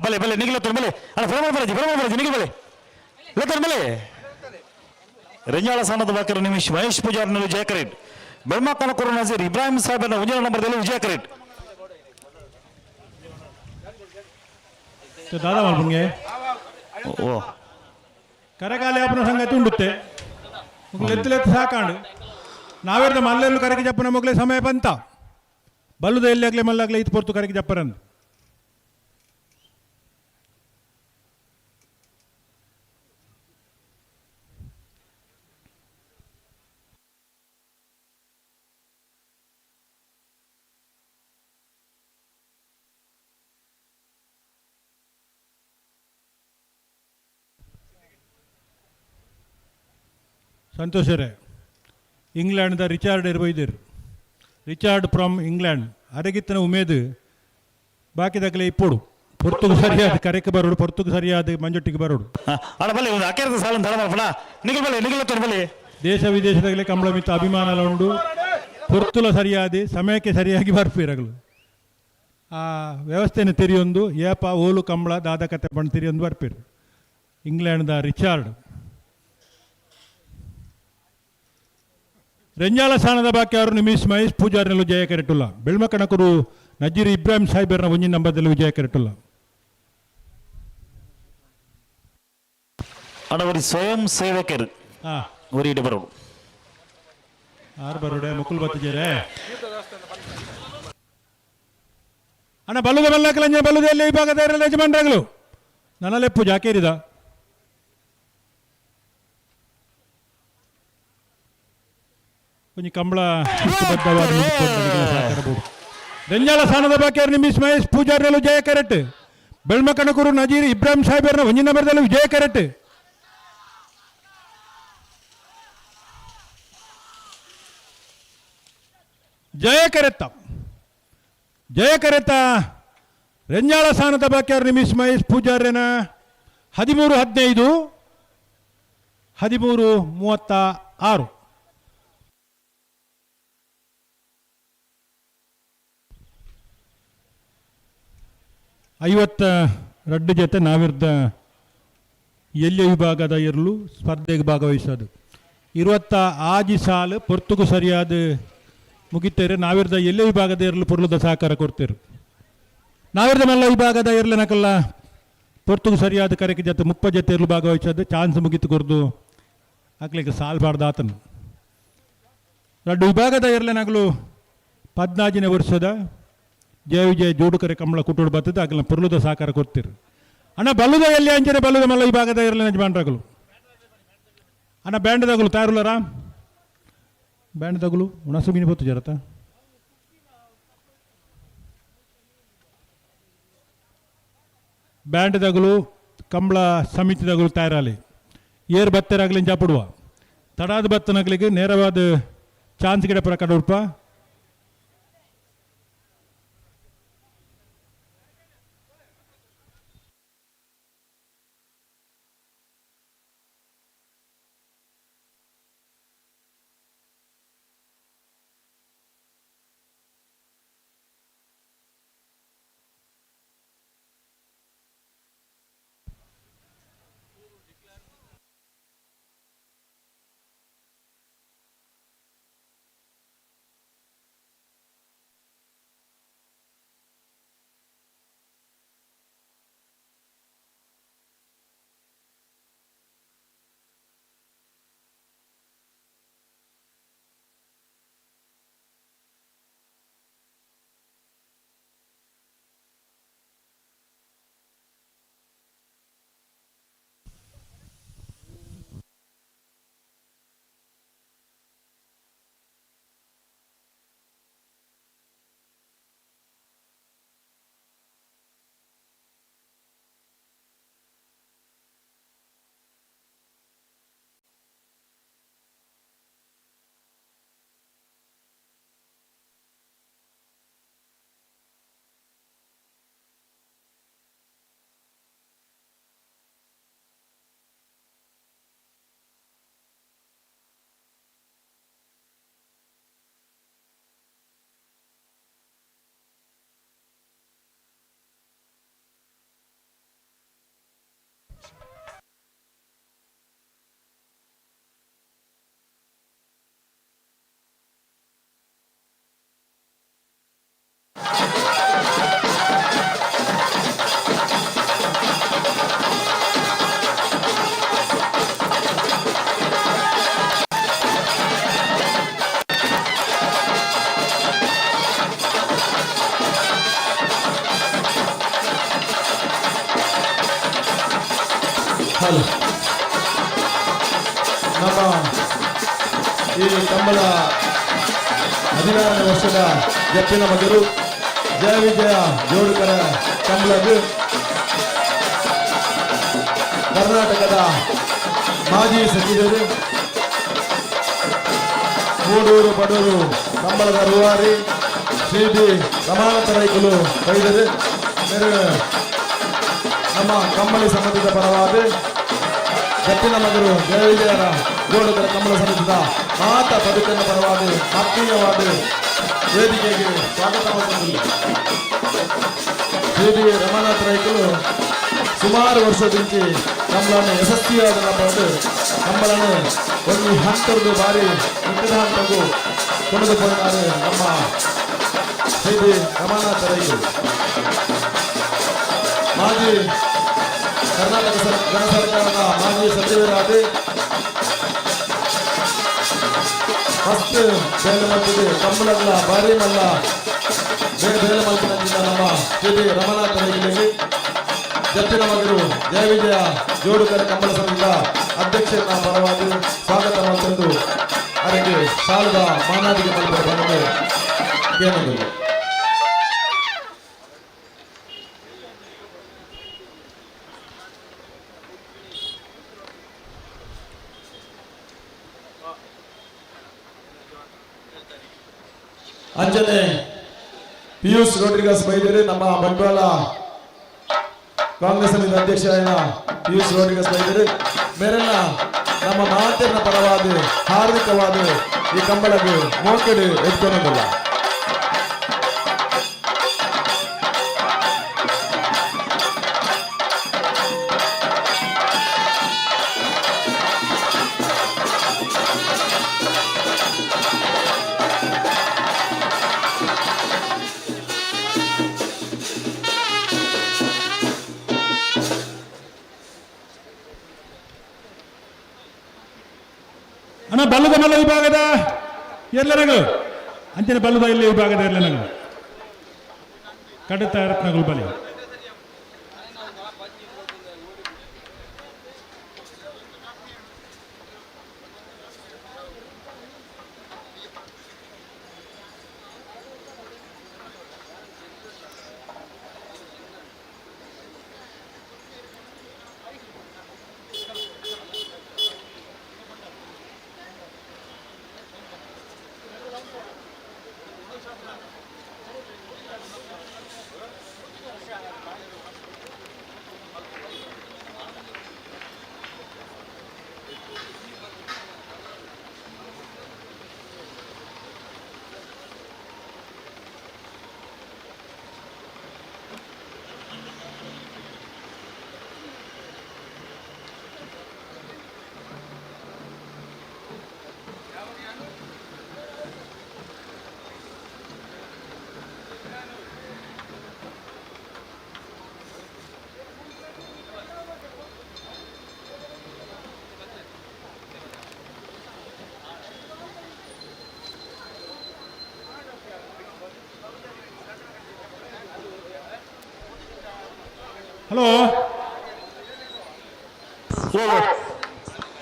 ಬಲೆ ಬಲೆ ನಿಗಿಲ ಬಲೆ ಅಣ್ಣ ಫೋನ್ ಬರಜಿ ಫೋನ್ ಬರಜಿ ನಿಗಿಲ್ ಬಲೆ ಲತ್ತನ್ ಬಲೆ. ರಂಜಾಳ ಸ್ಥಾನದ ಬಾಕರ ನಿಮಿಷ್ ಮಹೇಶ್ ಪೂಜಾರ್ನಲ್ಲಿ ವಿಜಯ ಕರೆಟ್. ಬೆಳ್ಮ ಕನಕೂರು ನಜೀರ್ ಇಬ್ರಾಹಿಂ ಸಾಹೇಬನ ಒಂದನೇ ನಂಬರ್ದಲ್ಲಿ ವಿಜಯ ಕರೆಟ್. ದಾದಾ ಮಲ್ಪಂಗೆ ಓ ಕರೆಕಾಲಿ ಅಪ್ಪನ ಸಂಗತಿ ಉಂಡುತ್ತೆ ಲೆತ್ತು ಲೆತ್ತು ಸಾಕಾಂಡು ನಾವೇರ್ದ ಮಲ್ಲೆಲ್ಲೂ ಕರೆಗೆ ಜಪ್ಪನ ಮಗಲೇ ಸಮಯ ಬಂತ ಬಲ್ಲುದ ಎಲ್ಲಿ ಆಗಲಿ ಮಲ್ಲಾಗ್ಲೆ ಇದು ಪೊರ್ತು ಕರೆಗೆ ಜಪ್ಪರಂದು. ಸಂತೋಷರೇ ಇಂಗ್ಲೆಂಡ್ದ ರಿಚಾರ್ಡ್ ಇರ್ಬೈದಿರು ರಿಚಾರ್ಡ್ ಫ್ರಮ್ ಇಂಗ್ಲೆಂಡ್ ಅರಗಿತ್ತನ ಉಮೇದು ಬಾಕಿದಾಗಲೇ ಇಪ್ಪೋಡು ಪೊರ್ತುಗು ಸರಿಯಾದ ಕರೆಕ್ ಬರೋಡು ಪೊರ್ತುಗು ಸರಿಯಾದ ಮಂಜೊಟ್ಟಿಗೆ ಬರೋಡು. ದೇಶ ವಿದೇಶದಾಗಲೇ ಕಂಬಳ ಮಿತ್ತ ಅಭಿಮಾನ ಉಂಡು. ಪೊರ್ತುಲ ಸರಿಯಾದ ಸಮಯಕ್ಕೆ ಸರಿಯಾಗಿ ಬರ್ಪೀರಗಳು. ಆ ವ್ಯವಸ್ಥೆನ ತೆರಿಯೊಂದು ಏಪ ಓಲು ಕಂಬಳ ದಾದ ಕತೆ ಪಂಡ್ ತೆರಿಯೊಂದು ಬರ್ಪೀರು. ಇಂಗ್ಲೆಂಡ್ದ ರಿಚಾರ್ಡ್. ರೆಂಜಾಲ ಸ್ಥಾನದ ಬಾಕಿ ಅವರು ನಿಮಿಷ್ ಮಹೇಶ್ ಪೂಜಾರಿನಲ್ಲೂ ಜಯ ಕರೆಟುಲ್ಲ. ಬೆಳ್ಮಕಣಕರು ನಜೀರ್ ಇಬ್ರಾಹಿಂ ಸಾಹೇಬರ್ನ ಒಂಜಿನ ನಂಬರ್ದಲ್ಲಿ ವಿಜಯ ಕರೆಟುಲ್ಲ. ಅಣ್ಣ ಒರಿ ಸ್ವಯಂ ಸೇವಕರು ಒರಿ ಇಡ ಬರೋಡು. ಆರು ಬರೋಡೆ ಮುಕುಲ್ ಬತ್ತಿಜೇರೆ. ಅಣ್ಣ ಬಲ್ಲುದ ಬಲ್ಲಕಲಂಜ ಬಲ್ಲುದ ಎಲ್ಲಿ ವಿಭಾಗದ ಯಜಮಾನರಾಗಲು ನನ್ನಲೆಪ್ಪು ಜಾಕೇರಿದ. ಒಂಜಿ ಕಂಬಳ ಶಿಸ್ತುಬದ್ಧವಾದ ಸಹಕಾರ. ರೆಂಜಾಲ ಸ್ಥಾನದ ಬಾಕಿ ನಿಮಿಷ್ ಮಹೇಶ್ ಪೂಜಾರಿಯಲ್ಲೂ ಜಯ ಕರೆಟ್. ಬೆಳ್ಮಕಣಕೂರು ನಜೀರ್ ಇಬ್ರಾಹಿಂ ಸಾಹೇಬರ್ನ ಒಂಜಿನ ನಂಬರ್ದಲ್ಲೂ ವಿಜಯ ಕರೆಟ್. ಜಯ ಕರೆತ್ತ ಜಯ ಕರೆತ ರೆಂಜಾಳ ಸ್ಥಾನದ ಬಾಕಿ ನಿಮಿಷ್ ಮಹೇಶ್ ಪೂಜಾರ್ಯನ 13-15 13-36. 52 ಜೊತೆ ನಾವಿರ್ದ ಎಲ್ಯ ವಿಭಾಗದ ಇರಲು ಸ್ಪರ್ಧೆಗೆ ಭಾಗವಹಿಸೋದು. 26 ಸಾಲು ಪೊರ್ತುಗು ಸರಿಯಾದ ಮುಗಿತೇರೆ. ನಾವಿರ್ದ ಎಲ್ಲೇ ವಿಭಾಗದ ಇರಲು ಪೊರ್ಲುದ ಸಹಕಾರ ಕೊಡ್ತೇರು. ನಾವಿರ್ದ ಮಲ್ಲ ವಿಭಾಗದ ಇರಲು ನಕಲ್ಲ ಪೊರ್ತುಗು ಸರಿಯಾದ ಕರೆಗೆ ಜೊತೆ 30 ಜೊತೆ ಇರಲು ಭಾಗವಹಿಸೋದು. ಚಾನ್ಸ್ ಮುಗಿತು ಕೊರ್ದು ಹಾಕ್ಲಿಕ್ಕೆ ಸಾಲ್ ಬಾರ್ದ ಆತನು. ಎರಡು ವಿಭಾಗದ ಇರಲೆನಾಗಲು 14ನೇ ವರ್ಷದ ಜಯ ವಿಜಯ ಜೋಡುಕರೆ ಕಮಲ ಕುಟುಂಬ ಬರ್ತದೆ. ಆಗಲ ಪೊರ್ಲುದ ಸಹಕಾರ ಕೊಡ್ತೀರಿ. ಅಣ್ಣ ಬಲ್ಲುದ ಎಲ್ಲಿ ಅಂಚನೆ ಬಲ್ಲುದ ಮಲ್ಲ ವಿಭಾಗದ ಇರಲಿ ಯಜಮಾನ್ರಾಗಲು. ಅಣ್ಣ ಬ್ಯಾಂಡ್ ತಗಲು ತಯಾರುಲ್ಲರ ಬ್ಯಾಂಡ್ ತಗಲು ಉಣಸು ಮೀನು ಬತ್ತು ಜರತ. ಬ್ಯಾಂಡ್ ತಗಲು ಕಂಬಳ ಸಮಿತಿ ತಗಲು ತಯಾರಾಲಿ. ಏರ್ ಬತ್ತರಾಗಲಿ ಚಾಪುಡುವ ತಡಾದ ಬತ್ತನಗಲಿಗೆ ನೇರವಾದ ಚಾನ್ಸ್ ಗಿಡ ಪ್ರಕಾರ ಉಡುಪ. ಹಲೋ. ನಮ್ಮ ಈ ಕಂಬಳ 16ನೇ ವರ್ಷದ ಜಪ್ಪಿನ ಮಗರು ಜಯ ವಿಜಯ ಜೋಡುಕರ ಕಂಬಳಗು ಕರ್ನಾಟಕದ ಮಾಜಿ ಸಚಿವರು ಮೂಡೂರು ಬಡೂರು ಕಂಬಳದ ರೂವಾರಿ ಶ್ರೀ ಬಿ ರಮಾನಾಥ ರೈಕುಲು ಬೈದರು. ನಮ್ಮ ಕಂಬಳಿ ಸಮಿತಿಯ ಪರವಾದ ಜಪ್ಪಿನ ಮಗರು ಜಯ ವಿಜಯರ ಜೋಡುಗರ ಕಮಲ ಸಮಿತಿದ ಮಾತ ಬದುಕನ್ನು ಪರವಾದ ಆತ್ಮೀಯವಾದ ವೇದಿಕೆಗೆ ಸ್ವಾಗತ ಮಾಡುತ್ತಿಲ್ಲ. ಶ್ರೀ ಬಿ ರಮಾನಾಥ ರೈಕಲು ಸುಮಾರು ವರ್ಷದಿಂಚಿ ಕಂಬಳನ್ನು ಯಶಸ್ವಿಯಾದ ನಮ್ಮ ಕಂಬಳನ್ನು ಒಂದು ಹಂತದ್ದು ಬಾರಿ ಮಿಕ್ಕದ ಹಂತಕ್ಕೂ ಕೊಂಡುಪೋಯಿನಾರು ನಮ್ಮ ಶ್ರೀ ಬಿ ರಮಾನಾಥ ರೈಕಲು. ಮಾಜಿ ಕರ್ನಾಟಕ ಗಣ ಸರ್ಕಾರದ ಮಾಜಿ ಸಚಿವರಾದ ಮಸ್ತ್ ಬೇಲೆ ಮಲ್ತದೆ ಕಂಬಳಗಳ ಭಾರಿ ಮಲ್ಲ ಬೇರೆ ಬೇಲೆ ಮಲ್ಪಿನ ನಮ್ಮ ಶ್ರೀ ಬಿ ರಮಾನಾಥ ರೈಗಳಿಗೆ ಜಪ್ಪಿನ ಮಗರು ಜಯ ವಿಜಯ ಜೋಡುಕರ ಕಂಬಳ ಸಂಘದ ಅಧ್ಯಕ್ಷರನ್ನ ಪರವಾಗಿ ಸ್ವಾಗತ ತಂದು ಅವರಿಗೆ ಸಾಲದ ಮಾನಾದಿಗೆ ಮಲ್ಪರ ಬಂದು ಕೇಳಲು. ಅಂಜನೆ ಪಿಯೂಷ್ ರೋಡ್ರಿಗಸ್ ಬೈದೇರಿ ನಮ್ಮ ಬಂಟ್ವಾಳ ಕಾಂಗ್ರೆಸ್ ಅಧ್ಯಕ್ಷರಾದ ಪಿಯೂಷ್ ರೋಡ್ರಿಗಸ್ ಬೈದೇರಿ ಮೇರೆಲ್ಲ ನಮ್ಮ ಮಾತಿನ ಪರವಾದ ಹಾರ್ದಿಕವಾದ ಈ ಕಂಬಳಗೆ ಮೋಕೆಡು ಎತ್ಕೊಳ್ಳೋದಿಲ್ಲ. ಅಣ್ಣ, ಬಲ್ಲದ ಮಲ್ಲ ವಿಭಾಗದ ಎಲ್ಲರಿಗೂ ಅಂಚಿನ ಬಲ್ಲದ ಇಲ್ಲಿ ವಿಭಾಗದ ಎಲ್ಲರಿಗೂ ಕಡಿತ ರತ್ನಗಳು ಬಲಿ. ಹಲೋ,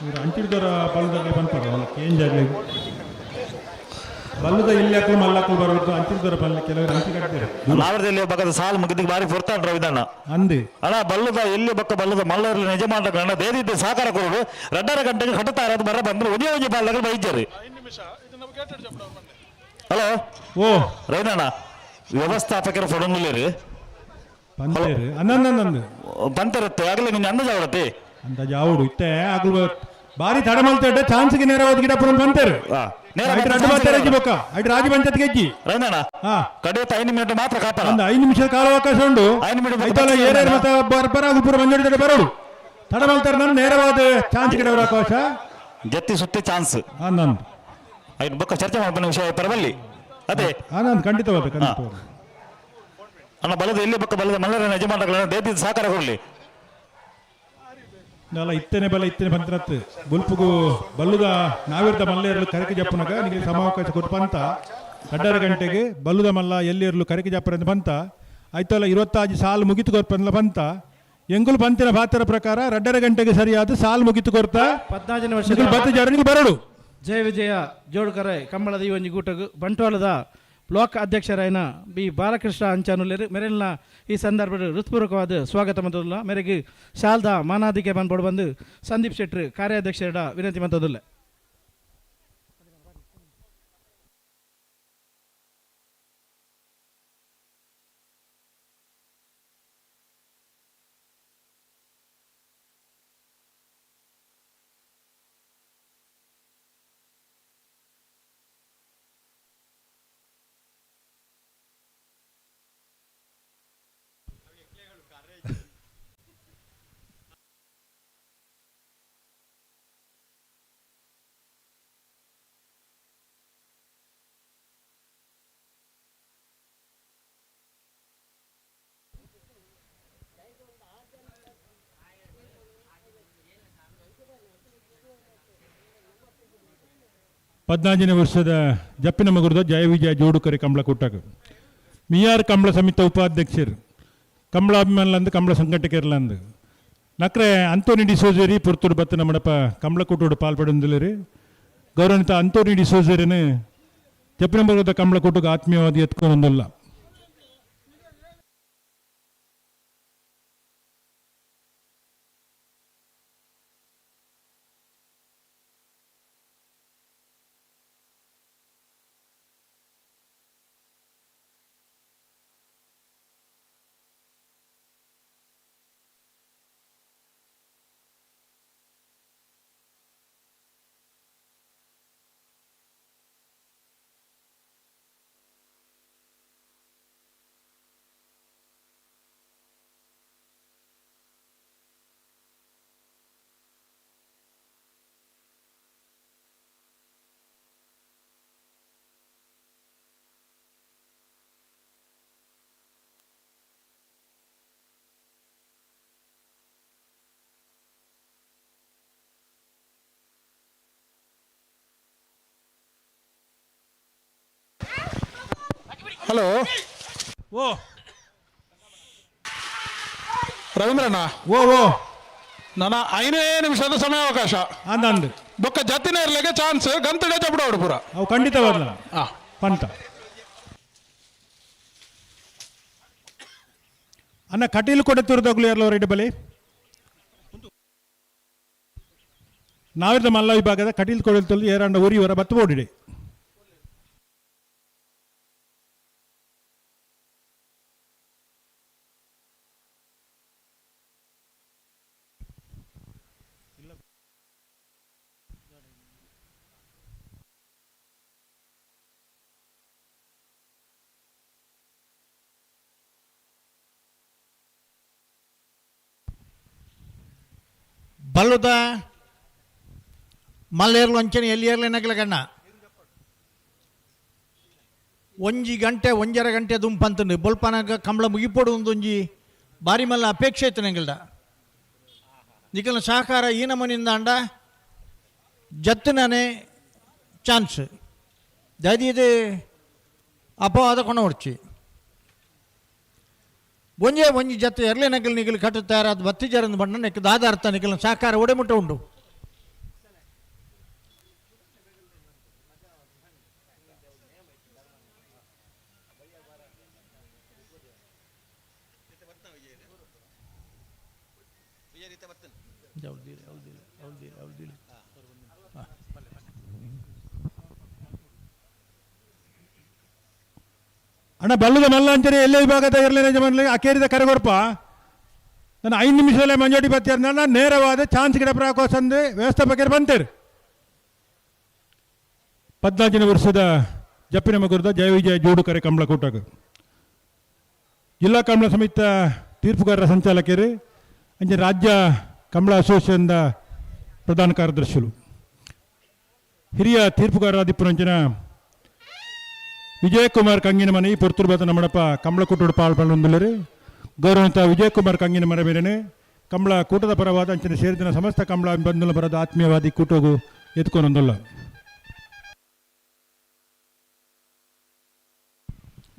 ಇವರು ಅಂಚಿಡ್ದವರ ಬಲ್ಲದಾಗ ಬಂತಾರೆ ಚೇಂಜ್ ಆಗಲಿ. ಬಲ್ಲದ ಇಲ್ಲಿ ಹಾಕಲು ಮಲ್ಲಕ್ಕಲು ಬರಬೇಕು, ಅಂಚಿಡ್ದವರ ಬಲ್ಲ ಕೆಲವರು ಅಂಚಿ ಕಟ್ತಾರೆ. ನಾವರದಲ್ಲಿ ಬಕ್ಕದ ಸಾಲು ಮುಗಿದಿಗೆ ಬಾರಿ ಪೊರ್ತಾಂಡ್ ರವಿದಣ್ಣ ಅಂದಿ. ಅಣ್ಣ, ಬಲ್ಲದ ಎಲ್ಲಿ ಬಕ್ಕ ಬಲ್ಲದ ಮಲ್ಲರಲ್ಲಿ ನಿಜ ಮಾಡ ಅಣ್ಣ ದೇದಿದ್ದ ಸಹಕಾರ ಕೊಡು. 2.5 ಗಂಟೆಗೆ ಕಟ್ಟುತ್ತಾ ಇರೋದು ಬರ ಬಂದ್ರೆ ಒಂದೇ ಒಂಜಿ ಬಾಲ್ದಾಗ ಬೈಜಾರಿ. ಹಲೋ, ಓ ರವಿದಣ್ಣ, ವ್ಯವಸ್ಥಾಪಕರ ಫೊಡಂಗುಲೇರಿ ಪಂತೇರು ಅನ್ನಂದು ಬಂತಿರುತ್ತೆ ಆಗಲೇ ನಿನ್ನ ಅಂದಾಜು ಅವರತಿ ಅಂದಾಜು ಅವಡು ಇತ್ತೆ ಆಗಲು ಬಾರಿ ತಡ ಮಲ್ತೇಟ ಚಾನ್ಸ್ಗೆ ನೇರವಾದ ಗಿಡ ಪುರ ಬಂತೇರು. ರಡ್ಡು ಬರ್ತಾರೆ ಬೊಕ್ಕ ಐಟ್ ರಾಜ ಪಂಚಾಯತ್ ಗೆಜ್ಜಿ. ರವಿದಣ್ಣ, ಕಡೆಯ 5 ಮಿನಿಟ್ ಮಾತ್ರ ಕಾಪಾಡ. ಒಂದು 5 ನಿಮಿಷದ ಕಾಲಾವಕಾಶ ಉಂಟು. 5 ಮಿನಿಟ್. ಐತಲ್ಲ ಏರೇರು ಮತ್ತೆ ಬರ್ಬರ ಪೂರ ಮಂಜೋಡಿ ಬರೋಡು ತಡ ಮಲ್ತಾರೆ. ನಾನು ನೇರವಾದ ಚಾನ್ಸ್ ಗಿಡ ಅವಕಾಶ. ಜತ್ತಿ ಸುತ್ತಿ ಚಾನ್ಸ್. ಆನಂದ್ ಐದು ಬೊಕ್ಕ ಚರ್ಚೆ ಮಾಡ್ಬನ್ನ ವಿಷಯ ಪರವಲ್ಲಿ ಅದೇ. ಆನಂದ್ ಖಂಡಿತವಾದ ಖಂಡಿತವಾದ. ಅಣ್ಣ, ಬಲದ ಎಲ್ಲಿ ಬಕ್ಕ ಬಲದ ಮಲ್ಲರ ಯಜಮಾನಗಳನ್ನ ದೇದಿದ್ದ ಸಹಕಾರ ಕೊಡಲಿ. ಅಲ್ಲ ಇತ್ತನೆ ಬಲ ಇತ್ತನೆ ಬಂತ್ರತ್ ಬುಲ್ಪುಗು ಬಲ್ಲುದ ನಾವಿರ್ದ ಮಲ್ಲೇರಲು ಕರಕೆ ಜಪ್ಪುನಗ ನಿಮಗೆ ಸಮಾವಕಾಶ ಕೊಟ್ಟು ಬಂತ. 2.5 ಗಂಟೆಗೆ ಬಲ್ಲುದ ಮಲ್ಲ ಎಲ್ಲಿರಲು ಕರಕೆ ಜಪ್ಪರಂತ ಬಂತ. ಆಯ್ತಲ್ಲ 25 ಸಾಲು ಮುಗಿತು ಕೊರ್ಪಂದ್ಲ ಬಂತ. ಎಂಗುಲು ಬಂತಿನ ಬಾತರ ಪ್ರಕಾರ 2.5 ಗಂಟೆಗೆ ಸರಿಯಾದ ಸಾಲು ಮುಗಿತು ಕೊರ್ತ. 14ನೇ ವರ್ಷದ ಬತ್ತ ಜನರಿಗೆ ಬರಡು. ಜಯ ವಿಜಯ ಜೋಡುಕರೆ ಕಂಬಳದ ಈ ಒಂಜಿ ಗೂಟಗು ಬಂಟ್ವಾಳದ ಬ್ಲಾಕ್ ಅಧ್ಯಕ್ಷರಾಯನ ಬಿ ಬಾಲಕೃಷ್ಣ ಅಂಚಾನುಲೇರು ಮೆರೆಲ್ನ ಈ ಸಂದರ್ಭದ ಹೃತ್ಪೂರ್ವಕವಾದ ಸ್ವಾಗತ ಮಂತದಿಲ್ಲ. ಮೇರೆಗೆ ಶಾಲ್ದ ಮಾನಾದಿಕೆ ಬಂದ್ಬೋಡು ಬಂದು ಸಂದೀಪ್ ಶೆಟ್ಟರ್ ಕಾರ್ಯಾಧ್ಯಕ್ಷರ ವಿನಂತಿ ಮಂತದಿಲ್ಲ. 14ನೇ ವರ್ಷದ ಜಪ್ಪಿನ ಮಗುರದ ಜಯ ವಿಜಯ ಜೋಡುಕರೆ ಕಂಬಳ ಕೂಟಕ್ಕೆ ಮಿಯಾರ್ ಕಂಬಳ ಸಮಿತಿ ಉಪಾಧ್ಯಕ್ಷರು ಕಂಬಳ ಅಭಿಮಾನಿಲಂದು ಕಂಬಳ ಸಂಘಟಕರ್ಲಂದು ನಕ್ರೆ ಅಂತೋನಿ ಡಿಸೋಜರಿ ಪುರ್ತೂರು ಬತ್ತಿನ ಮಡಪ ಕಂಬಳ ಕೂಟೋಡು ಪಾಲ್ಪಡೊಂದಿಲ್ಲರು. ಗೌರವಾನ್ವಿತ ಅಂತೋನಿ ಡಿಸೋಜರಿನ ಜಪ್ಪಿನ ಮಗುರದ ಕಂಬಳ ಕೂಟಕ್ಕೆ ಆತ್ಮೀಯವಾದ ಎತ್ಕೊಂಡೊಂದಿಲ್ಲ. ಹಲೋ ಓ ರವೀಂದ್ರಣ್ಣ. ಓ ಓ ನನ್ನ 5 ನಿಮಿಷದ ಸಮಯಾವಕಾಶ. ಅಂದಂದು ಬೊಕ್ಕ ಜತ್ತಿನ ಇರ್ಲಿಕ್ಕೆ ಚಾನ್ಸ್ ಗಂತಡೆ ಚಪಡ ಪೂರ. ಅವು ಖಂಡಿತವಾಗ್ಲ ಪಂತ ಅನ್ನ ಕಟೀಲು ಕೊಡೆ ತುರ್ದಗ್ಲು ಯಾರ್ಲೋ ರೆಡ್ಡಿ ಬಲಿ ನಾವಿರ್ದ ಮಲ್ಲ ವಿಭಾಗದ ಕಟೀಲ್ ಕೊಡೆ ತೊಲ್ದು ಏರಾಂಡ ಊರಿ ಹೊರ ಬತ್ತು ಓಡಿಡೆ. ಬಲ್ಲುದ ಮಲ್ಲೇರ್ಲು ಅಂಚನೆ ಎಲ್ಲಿ ಏರ್ಲೆ ನಗಲ ಗಣ್ಣ ಒಂಜಿ ಗಂಟೆ ಒಂಜರ ಗಂಟೆ ದುಂಪಂತಂದು ಬೊಲ್ಪನಾಗ ಕಂಬಳ ಮುಗಿಪೋಡು ಒಂದೊಂಜಿ ಬಾರಿ ಮಲ್ಲ ಅಪೇಕ್ಷೆ ಇತ್ತು ನಂಗಲ್ಡ. ನಿಕಲ್ನ ಸಹಕಾರ ಈ ನಮನಿಂದ ಅಂಡ ಜತ್ತನೇ ಚಾನ್ಸ್ ದಯದೀದು ಅಪವಾದ ಕೊಂಡ ಹೊಡ್ಚಿ ಒಂಜೇ ಒಂಜಿ ಜತ್ತು ಎರ್ಲೆ ನಗಲ್ ನಿಗಲ್ ಕಟ್ಟು ತಯಾರಾದ ಬತ್ತಿ ಜರಂದು ಬಣ್ಣ ನೆಕ್ ದಾದಾರ್ಥ ನಿಕಲ್ನ ಸಹಕಾರ ಒಡೆಮುಟ್ಟ ಉಂಡು. ಅಣ್ಣ ಬಲ್ಲದ ಮಲ್ಲ ಅಂಚನೆ ಎಲ್ಲೇ ವಿಭಾಗದ ಇರಲಿ ಯಜಮಾನ್ಲಿ ಅಕೇರಿದ ಕರೆಗೊರ್ಪ ನಾನು 5 ನಿಮಿಷದಲ್ಲೇ ಮಂಜೋಟಿ ಬತ್ತೀರ್ನ ನೇರವಾದ ಚಾನ್ಸ್ ಗಿಡ ಪ್ರಾಕೋಸಂದು ವ್ಯವಸ್ಥಾಪಕರು ಬಂತೇರು. 14ನೇ ವರ್ಷದ ಜಪ್ಪಿನ ಮಗುರದ ಜಯ ವಿಜಯ ಜೋಡು ಕರೆ ಕಂಬಳ ಕೂಟಕ್ಕೆ ಜಿಲ್ಲಾ ಕಂಬಳ ಸಮಿತ ತೀರ್ಪುಗಾರರ ಸಂಚಾಲಕರು ಅಂಚೆ ರಾಜ್ಯ ಕಂಬಳ ಅಸೋಸಿಯೇಷನ್ದ ಪ್ರಧಾನ ಕಾರ್ಯದರ್ಶಿಗಳು ಹಿರಿಯ ತೀರ್ಪುಗಾರರಾದಿಪ್ಪುರಂಚಿನ ವಿಜಯಕುಮಾರ್ ಕಂಗಿನ ಮನೆ ಪೊರ್ತುರು ಬತ್ತ ನಮ್ಮಡಪ್ಪ ಕಂಬಳ ಕೂಟೋಡು ಪಾಲ್ಪಂದುಲ್ಲರು. ಗೌರವಂತ ವಿಜಯಕುಮಾರ್ ಕಂಗಿನ ಮನೆ ಮೇರೆನೆ ಕಂಬಳ ಕೂಟದ ಪರವಾದ ಅಂಚಿನ ಸೇರಿದಿನ ಸಮಸ್ತ ಕಂಬಳ ಬಂಧುಲ ಬರದ ಆತ್ಮೀಯವಾದಿ ಕೂಟೋಗು ಎತ್ಕೊಂಡೊಂದುಲ್ಲ.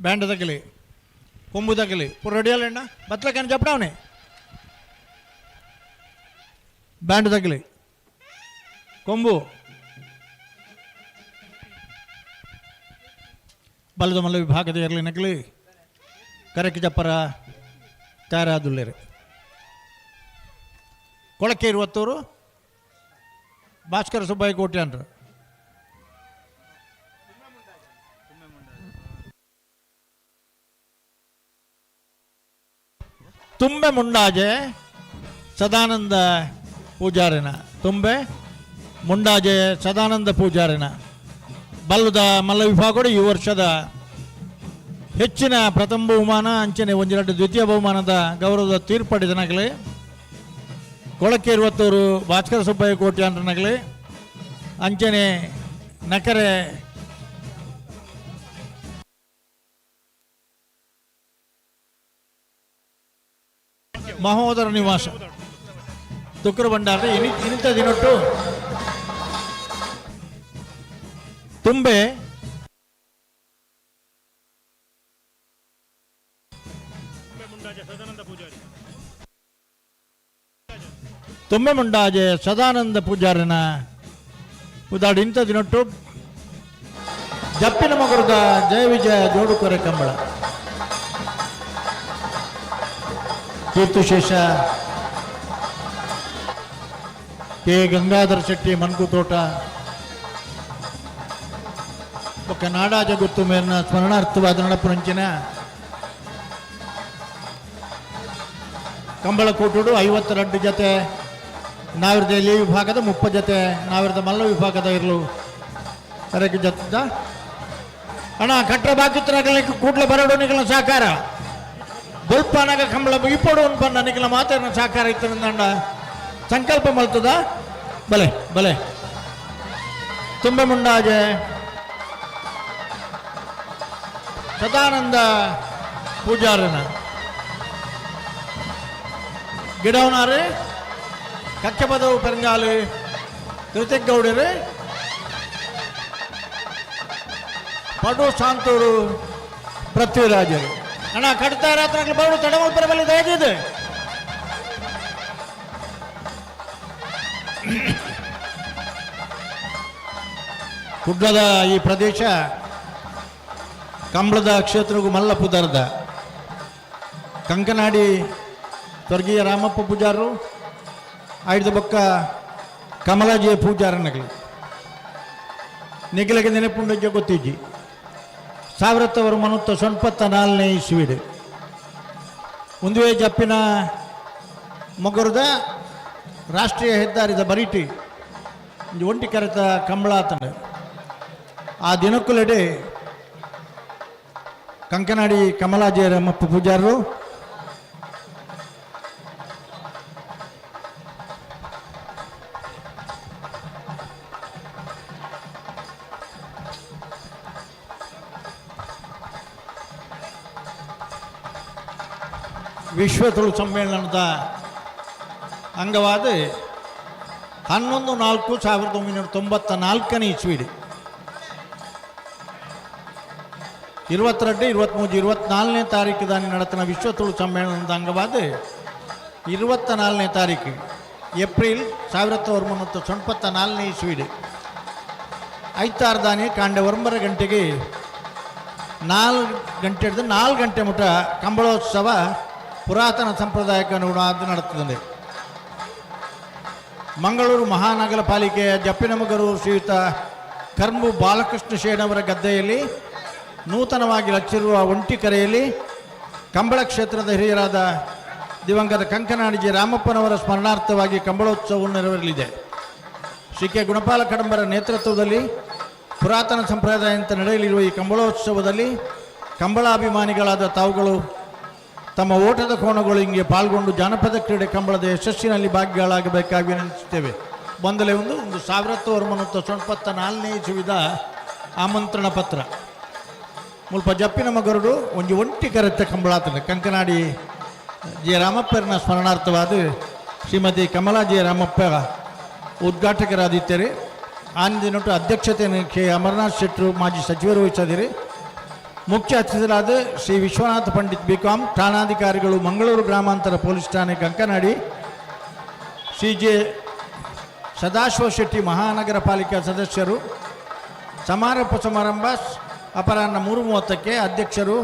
ಬ್ಯಾಂಡ್ ತಗಲಿ ಕೊಂಬು ತಗಲಿ ಪೂರ ರೆಡಿಯಲ್ಲಣ್ಣ ಬತ್ಲಕನ ಚಪ್ಪಡವನೆ ಬ್ಯಾಂಡ್ ತಗಲಿ ಕೊಂಬು ಬಲದ ಮಲ್ಲ ವಿಭಾಗದ ಇರಲಿ ನಕಲಿ ಕರಕಿ ಜಪ್ಪರ ತಯಾರಾದುಲ್ಲೇರು. ಕೊಳಕೆ ಇರುವತ್ತವರು ಭಾಸ್ಕರ ಸುಬ್ಬಯ್ಯ ಕೋಟ್ಯಾನ್ರು. ತುಂಬೆ ಮುಂಡಾಜೆ ಸದಾನಂದ ಪೂಜಾರಿನ ತುಂಬೆ ಮುಂಡಾಜೆ ಸದಾನಂದ ಪೂಜಾರಿನ ಬಲ್ಲದ ಮಲ್ಲ ವಿಭಾಗಗಳು ಈ ವರ್ಷದ ಹೆಚ್ಚಿನ ಪ್ರಥಮ ಬಹುಮಾನ ಅಂಚನೆ ಒಂಜೆರಡು ದ್ವಿತೀಯ ಬಹುಮಾನದ ಗೌರವದ ತೀರ್ಪಡಿದನಾಗಲಿ ಕೊಳಕೆ ಇರುವತ್ತವರು ಭಾಸ್ಕರ ಸುಬ್ಬಯ್ಯ ಕೋಟ್ಯಾನ್ರನಾಗಲಿ ಅಂಚನೆ ನಕರೆ ಮಹೋದರ ನಿವಾಸ ತುಕ್ಕರು ಭಂಡಾರ ಇನ್ನಿತ ದಿನೊಟ್ಟು ತುಂಬೆ ತುಂಬೆ ಮುಂಡಾಜೆ ಸದಾನಂದ ಪೂಜಾರನ ಉದಾಡು ಇಂಥ ದಿನೊಟ್ಟು ಜಪ್ಪಿನ ಮಗರದ ಜಯ ವಿಜಯ ಜೋಡುಕೊರೆ ಕಂಬಳ. ಕೀರ್ತಿಶೇಷ ಕೆ ಗಂಗಾಧರ ಶೆಟ್ಟಿ ಮನ್ಕುತೋಟ ಬೊಕ್ಕ ನಾಡಾಜ ಗುತ್ತು ಮೇರಿನ ಸ್ಮರಣಾರ್ಥವಾದ ನಡಪುನಂಚಿನ ಕಂಬಳ ಕೂಟುಡು 52 ಜೊತೆ ನಾವಿರದ ಎಲ್ಲಿ ವಿಭಾಗದ 30 ಜೊತೆ ನಾವಿರದ ಮಲ್ಲ ವಿಭಾಗದ ಇರಲು ಕರೆಗೆ ಜೊತೆ ಅಣ್ಣ ಕಟ್ರ ಬಾಕಿತ್ತರಾಗಲಿಕ್ಕೆ ಕೂಡಲೇ ಬರಡು ನಿಗಲ ಸಹಕಾರ ಬೊಲ್ಪನಾಗ ಕಂಬಳ ಇಪ್ಪಡು ಅನ್ಪನ್ನ ನಿಗಲ ಮಾತಾಡಿನ ಸಹಕಾರ ಇತ್ತು ಸಂಕಲ್ಪ ಮಲ್ತದ ಬಲೆ ಬಲೆ ತುಂಬ ಮುಂಡಾಜೆ ಸದಾನಂದ ಪೂಜಾರನ ಗಿಡವನಾರೆ ಕಚ್ಚಪದವು ಪೆರಂಜಾಲು ಕೃತಿಕ್ ಗೌಡರು ಪಡು ಶಾಂತೂರು ಪೃಥ್ವಿರಾಜರು. ಅಣ್ಣ ಕಟ್ತಾ ರಾತ್ರಿ ಬರಡು ತಡಮಲ್ಪರ ಬಲ್ಲಿ ದಯದಿದೆ. ಕುಡ್ಲದ ಈ ಪ್ರದೇಶ ಕಂಬಳದ ಕ್ಷೇತ್ರಗೂ ಮಲ್ಲ ಪುದರ್ದ ಕಂಕನಾಡಿ ಸ್ವರ್ಗೀಯ ರಾಮಪ್ಪ ಪೂಜಾರರು ಆಯ್ದ ಬೊಕ್ಕ ಕಮಲಾಜಿಯ ಪೂಜಾರನಗಲಿ ನಿಗಲಿಗೆ ನೆನಪುಂಡಜ್ಜ ಗೊತ್ತಿಜ್ಜಿ ಸಾವಿರತ್ತವರು ಮನುತ್ತ 94ನೇ ಇಸ್ವಿಡು ಒಂದುವೇ ಜಪ್ಪಿನ ಮೊಗರದ ರಾಷ್ಟ್ರೀಯ ಹೆದ್ದಾರಿದ ಬರಿಟಿ ಒಂಟಿ ಕರೆತ ಕಂಬಳ ಆತಂಡ ಆ ದಿನಕ್ಕುಲೆಡೆ ಕಂಕನಾಡಿ ಕಮಲಾಜಿಯ ರಾಮಪ್ಪ ಪೂಜಾರರು ವಿಶ್ವ ತುಳು ಸಮ್ಮೇಳನದ ಅಂಗವಾದ 11/4/1994ನೇ ಇಸ್ವಿಡು 22, 23, 24ನೇ ತಾರೀಕು ದಾನಿ ನಡೆತನ ವಿಶ್ವ ತುಳು ಸಮ್ಮೇಳನದ ಅಂಗವಾದ 24ನೇ ತಾರೀಕು ಏಪ್ರಿಲ್ 1994ನೇ ಇಸ್ವಿಡು 5 ದಾನಿ ಕಾಂಡೆ 9 ಗಂಟೆಗೆ 4 ಗಂಟೆ ಹಿಡಿದು 4 ಗಂಟೆ ಮುಟ ಕಂಬಳೋತ್ಸವ ಪುರಾತನ ಸಂಪ್ರದಾಯಕ್ಕೆ ಅನುಗುಣವಾದ ನಡೆಯುತ್ತದೆ. ಮಂಗಳೂರು ಮಹಾನಗರ ಪಾಲಿಕೆಯ ಜಪ್ಪಿನಮಗರು ಶ್ರೀಯುತ ಕರ್ಮು ಬಾಲಕೃಷ್ಣ ಶೇಣವರ ಗದ್ದೆಯಲ್ಲಿ ನೂತನವಾಗಿ ರಚಿಸಿರುವ ಒಂಟಿಕೆರೆಯಲ್ಲಿ ಕಂಬಳ ಕ್ಷೇತ್ರದ ಹಿರಿಯರಾದ ದಿವಂಗತ ಕಂಕನಾಡಿ ಜಿ ರಾಮಪ್ಪನವರ ಸ್ಮರಣಾರ್ಥವಾಗಿ ಕಂಬಳೋತ್ಸವವನ್ನು ನೆರವೇರಲಿದೆ. ಶ್ರೀ ಕೆ ಗುಣಪಾಲ ಕಡಂಬರ ನೇತೃತ್ವದಲ್ಲಿ ಪುರಾತನ ಸಂಪ್ರದಾಯಂತೆ ನಡೆಯಲಿರುವ ಈ ಕಂಬಳೋತ್ಸವದಲ್ಲಿ ಕಂಬಳಾಭಿಮಾನಿಗಳಾದ ತಾವುಗಳು ತಮ್ಮ ಓಟದ ಕೋಣಗಳು ಹಿಂಗೆ ಪಾಲ್ಗೊಂಡು ಜಾನಪದ ಕ್ರೀಡೆ ಕಂಬಳದ ಯಶಸ್ಸಿನಲ್ಲಿ ಭಾಗಿಗಳಾಗಬೇಕಾಗಿ ವಿನಂತಿಸುತ್ತೇವೆ. ಬಂದಲೇ ಒಂದು ಒಂದು 1994ನೇ ಇಸುವಿದ ಆಮಂತ್ರಣ ಪತ್ರ ಮುಲ್ಪ ಜಪ್ಪಿನ ಮಗರುಡು ಒಂಜಿ ಒಂಟಿ ಕರೆತ್ತ ಕಂಬಳಾತನ ಕಂಕನಾಡಿ ಜೆ ರಾಮಪ್ಪನ ಸ್ಮರಣಾರ್ಥವಾದ ಶ್ರೀಮತಿ ಕಮಲಾ ಜೆ ರಾಮಪ್ಪ ಉದ್ಘಾಟಕರಾದಿತ್ತಾರೆ. ಆನಂದಿನೊಟ್ಟು ಅಧ್ಯಕ್ಷತೆಯನ್ನು ಕೆ ಅಮರನಾಥ್ ಶೆಟ್ಟರು ಮಾಜಿ ಸಚಿವರು ವಹಿಸಿದಿರಿ. ಮುಖ್ಯ ಅತಿಥಿಗಳಾದ ಶ್ರೀ ವಿಶ್ವನಾಥ ಪಂಡಿತ್ ಬಿಕಾಂ ಠಾಣಾಧಿಕಾರಿಗಳು ಮಂಗಳೂರು ಗ್ರಾಮಾಂತರ ಪೊಲೀಸ್ ಠಾಣೆ ಕಂಕನಾಡಿ, ಶ್ರೀ ಜೆ ಸದಾಶಿವ ಶೆಟ್ಟಿ ಮಹಾನಗರ ಪಾಲಿಕಾ ಸದಸ್ಯರು. ಸಮಾರೋಪ ಸಮಾರಂಭ ಅಪರಾಹ್ನ 3:30ಕ್ಕೆ ಅಧ್ಯಕ್ಷರು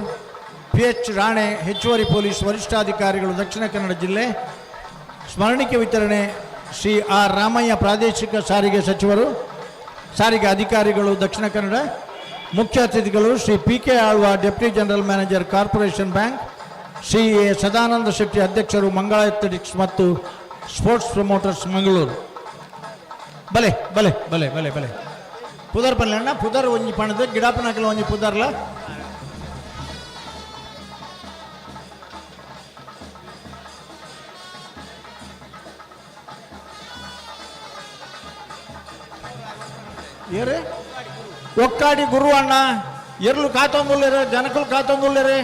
ಪಿ ಎಚ್ ರಾಣೆ ಹೆಚ್ಚುವರಿ ಪೊಲೀಸ್ ವರಿಷ್ಠಾಧಿಕಾರಿಗಳು ದಕ್ಷಿಣ ಕನ್ನಡ ಜಿಲ್ಲೆ. ಸ್ಮರಣಿಕೆ ವಿತರಣೆ ಶ್ರೀ ಆರ್ ರಾಮಯ್ಯ ಪ್ರಾದೇಶಿಕ ಸಾರಿಗೆ ಸಚಿವರು, ಸಾರಿಗೆ ಅಧಿಕಾರಿಗಳು ದಕ್ಷಿಣ ಕನ್ನಡ. ಮುಖ್ಯ ಅತಿಥಿಗಳು Shri P K Alva deputy general manager corporation bank, Shri A Sadananda Shetty ಅಧ್ಯಕ್ಷರು ಮಂಗಳ ಅಥ್ಲೆಟಿಕ್ಸ್ ಮತ್ತು ಸ್ಪೋರ್ಟ್ಸ್ ಪ್ರಮೋಟರ್ಸ್ ಮಂಗಳೂರು. ಬಲೆ ಬಲೆ ಬಲೆ ಬಲೆ ಬಲೆ ಪುದರ್ ಪಲ್ಲೆ ಪುದರ್ ಒಂಜಿ ಪಣದ ಗಿಡಾಪನಾಕಲ ಒಂಜಿ ಪುದರ್ಲ ಏರೆ ಒಕ್ಕಾಡಿ ಗುರು ಅಣ್ಣ ಎರ್ಲು ಕಾತೊಂದುಲ್ಲೇರು ಜನಕಲು ಕಾತೊಂದುಲ್ಲೇರು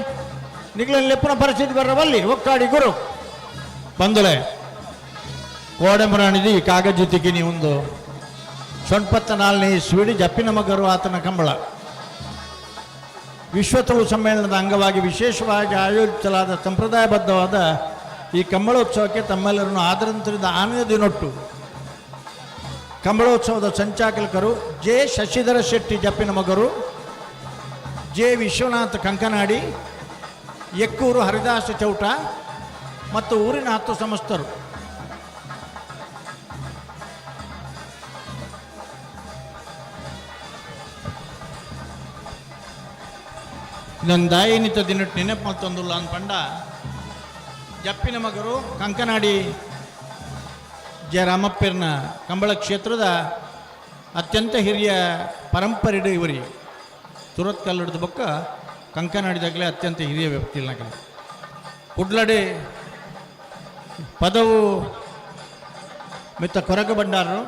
ನಿಗ್ಲ ಲೆಪ್ಪನ ಪರಿಸ್ಥಿತಿ ಬರವಲ್ಲಿ ಒಕ್ಕಾಡಿ ಗುರು ಬಂದಲೆ ಕೋಡೆಮರಾಣಿದಿ ಕಾಗಜಿತಿಗೆ ನೀವೊಂದು ಸೊಣ್ಪತ್ತ 4ನೇ ಇಸ್ವಿಡ್ ಜಪ್ಪಿನ ಮಗರು ಆತನ ಕಂಬಳ. ವಿಶ್ವ ತುಳು ಸಮ್ಮೇಳನದ ಅಂಗವಾಗಿ ವಿಶೇಷವಾಗಿ ಆಯೋಜಿಸಲಾದ ಸಂಪ್ರದಾಯಬದ್ಧವಾದ ಈ ಕಂಬಳೋತ್ಸವಕ್ಕೆ ತಮ್ಮೆಲ್ಲರನ್ನು ಆದರಂತರದ ಆನಂದ ದಿನೊಟ್ಟು ಕಂಬಳೋತ್ಸವದ ಸಂಚಾಲಕರು ಜೆ ಶಶಿಧರ ಶೆಟ್ಟಿ ಜಪ್ಪಿನ ಮಗರು, ಜೆ ವಿಶ್ವನಾಥ್ ಕಂಕನಾಡಿ, ಎಕ್ಕೂರು ಹರಿದಾಸ ಚೌಟ ಮತ್ತು ಊರಿನ 10 ಸಮಸ್ತರು. ನನ್ನ ದಾಯಿನಿತ ದಿನಟ್ ನೆನಪು ಮತ್ತೊಂದುಲ್ಲ ಪಂಡ ಜಪ್ಪಿನ ಮಗರು ಕಂಕನಾಡಿ ಜೆ ರಾಮಪ್ಪರ್ನ ಕಂಬಳ ಕ್ಷೇತ್ರದ ಅತ್ಯಂತ ಹಿರಿಯ ಪರಂಪರೆ ಇವರಿ. ತುರತ್ ಕಲ್ಲಡದ ಬೊಕ್ಕ ಕಂಕನಾಡಿದಾಗಲೇ ಅತ್ಯಂತ ಹಿರಿಯ ವ್ಯಕ್ತಿ ನಕಲಿ. ಕುಡ್ಲಡೆ ಪದವು ಮಿತ್ತ ಕೊರಗ ಭಂಡಾರರು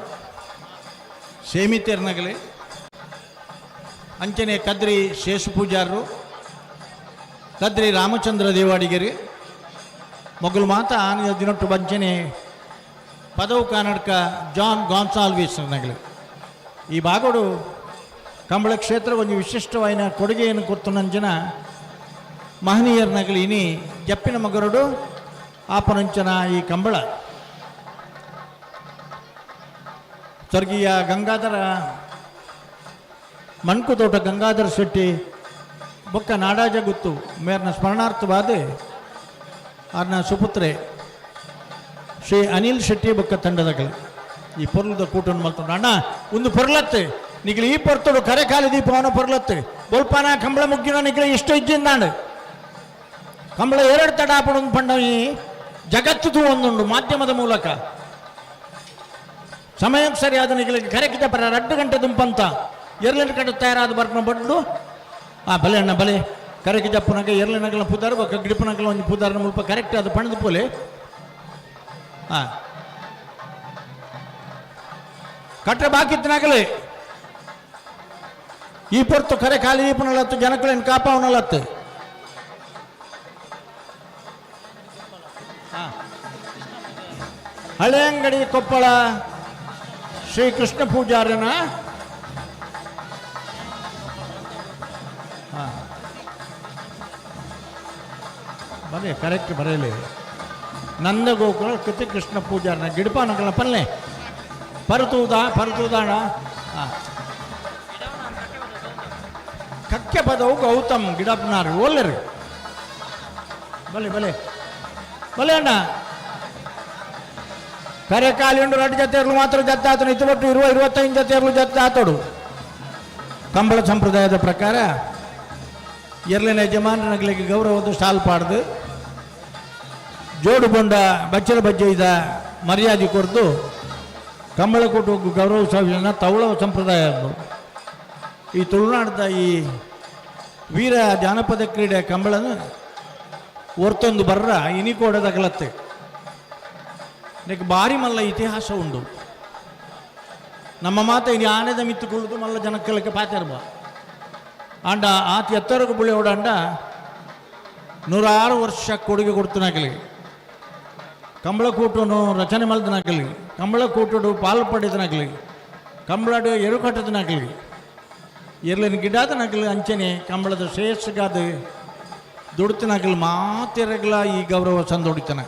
ಸೇಮಿತೇರ್ನಗಲಿ ಅಂಚನೆ ಕದ್ರಿ ಶೇಷು ಪೂಜಾರರು, ಕದ್ರಿ ರಾಮಚಂದ್ರ ದೇವಾಡಿಗರಿ ಮೊಗಲು ಮಾತ ಆನೆಯ ದಿನೊಟ್ಟು ಬಂಚನೆ ಪದವು ಕರ್ನಾಟಕ ಜಾನ್ ಗಾನ್ಸಾಲ್ವಿಸ್ ನಗಲಿ. ಈ ಭಾಗಡು ಕಂಬಳ ಕ್ಷೇತ್ರ ಒಂದು ವಿಶಿಷ್ಟವಾದ ಕೊಡುಗೆಯನ್ನು ಕೊಡ್ತು ನಂಜನ ಮಹನೀಯರ ನಗಲಿ. ಇನಿ ಜಪ್ಪಿನ ಮಗರುಡು ಆಪನಂಚನ ಈ ಕಂಬಳ ಸ್ವರ್ಗೀಯ ಗಂಗಾಧರ ಮಣ್ಕುತೋಟ ಗಂಗಾಧರ ಶೆಟ್ಟಿ ಬೊಕ್ಕ ನಾಡಾಜ ಗುತ್ತು ಮೇರ್ನ ಸ್ಮರಣಾರ್ಥವಾದ ಆರ್ನ ಸುಪುತ್ರೆ ಶ್ರೀ ಅನಿಲ್ ಶೆಟ್ಟಿ ಬೊಕ್ಕ ತಂಡದಗಲು ಈ ಪೊರ್ಲದ ಕೂಟನ್ನು ಮಲ್ತೊಂಡು. ಅಣ್ಣ ಒಂದು ಪೊರ್ಲತ್ತೆ ನಿಗಲು ಈ ಪೊರ್ತುಡು ಕರೆ ಕಾಲಿ ದೀಪವನ ಪೊರ್ಲತ್ತೆ ಬೊಲ್ಪಾನ ಕಂಬಳ ಮುಗ್ಗಿನ ನಿಗಲ ಇಷ್ಟ ಇಜ್ಜಿಂದಾಂಡು ಕಂಬಳ ಎರಡು ತಡ ಆಪಣೊಂದು ಪಂಡ ಈ ಜಗತ್ತು ತೂ ಒಂದುಂಡು ಮಾಧ್ಯಮದ ಮೂಲಕ ಸಮಯಕ್ಕೆ ಸರಿಯಾದ ನಿಗಲಿಗೆ ಕರೆಕ್ಟ್ ಪರ 2 ಗಂಟೆ ದುಂಪಂತ ಎರಲೆಂಟು ಗಂಟೆ ತಯಾರಾದ ಬರ್ಪನ ಬಡ್ಲು ಆ ಬಲೆ ಅಣ್ಣ ಬಲೆ ಕರೆಕ್ ಜಪ್ಪುನಗ ಎರಲೆ ನಗಲ ಪುದಾರು ಬೊಕ್ಕ ಗಿಡಿಪುನಗಲ ಒಂದು ಪುದಾರನ ಮುಲ್ಪ ಕರೆಕ್ಟ್ ಅದು ಪಣದು ಪೋಲೆ. ಕಟ್ರೆ ಬಾಕಿತ್ತನಾಗಲಿ ಈ ಪೊರ್ತು ಕರೆ ಖಾಲಿ ದೀಪನಲತ್ತು ಜನಕುಲೆನ್ ಕಾಪಾವನಲತ್ತು. ಹಳೆಯಂಗಡಿ ಕೊಪ್ಪಳ ಶ್ರೀ ಕೃಷ್ಣ ಪೂಜಾರನ ಬರೇ ಕರೆಕ್ಟ್ ಬರೆಯಲಿ. ನಂದಗೋಕುಲ ಕೃತಿ ಕೃಷ್ಣ ಪೂಜಾರನ ಗಿಡಪಾನಗಳ ಪಲ್ಲೆ ಪರತೂದ ಪರತೂದಾಣ ಕಕ್ಕೆ ಪದವು ಗೌತಮ್ ಗಿಡಪ್ನಾರು ಓಲ್ಲರು ಬಲೆ ಬಲೆ ಬಲೆ ಅಣ್ಣ. ಕರೆ ಕಾಲಿಂಡು 2 ಜೊತೆಯರ್ಲು ಮಾತ್ರ ಜತ್ತಾತನು ಇತ್ತು ಬಟ್ಟು ಇರುವ 25 ಜೊತೆಯರ್ಲು ಜತ್ತಾತಡು. ಕಂಬಳ ಸಂಪ್ರದಾಯದ ಪ್ರಕಾರ ಎರಲಿನ ಯಜಮಾನರಿಗೆ ಗೌರವದ ಶಾಲ್ ಪಾಡ್ದು ಜೋಡು ಬೊಂಡ ಬಚ್ಚಲ ಬಜ್ಜೆಯ್ದ ಮರ್ಯಾದೆ ಕೊಡ್ದು ಕಂಬಳ ಕೊಟ್ಟು ಗೌರವ ಸಾವಿನ ತವಳ ಸಂಪ್ರದಾಯ ಅದು. ಈ ತುಳುನಾಡದ ಈ ವೀರ ಜಾನಪದ ಕ್ರೀಡೆ ಕಂಬಳನ ಒರ್ತೊಂದು ಬರ್ರ ಇನಿಕೋಡದಗಲತ್ತೆ ಇದಕ್ಕೆ ಭಾರಿ ಮಲ್ಲ ಇತಿಹಾಸ ಉಂಡು. ನಮ್ಮ ಮಾತ ಇನಿ ಆನೆದ ಮಿತ್ತುಕೊಳ್ಳುದು ಮಲ್ಲ ಜನಕ್ಕಲಕ್ಕೆ ಪಾತೆರ್ಬ ಅಂಡ ಆತ ಎತ್ತರಕ್ಕೆ ಬುಳೆಯೋಡ ಅಂಡ 106 ವರ್ಷ ಕೊಡುಗೆ ಕೊಡ್ತನಾಗಲಿ ಕಂಬಳಕೂಟನು ರಚನೆ ಮಲ್ದನಾಗಲಿ ಕಂಬಳಕೂಟಡು ಪಾಲು ಪಡೆದನಾಗಲಿ ಕಂಬಳಡು ಎರು ಕಟ್ಟದನಾಗಲಿ ಎರ್ಲಿನ ಗಿಡಾದನಾಗಲಿ ಅಂಚನೆ ಕಂಬಳದ ಶ್ರೇಯಸ್ಗಾದ ದುಡ್ತನಾಗಲಿ ಮಾತೆರಗಲ ಈ ಗೌರವ ಸಂದೊಡಿತನ.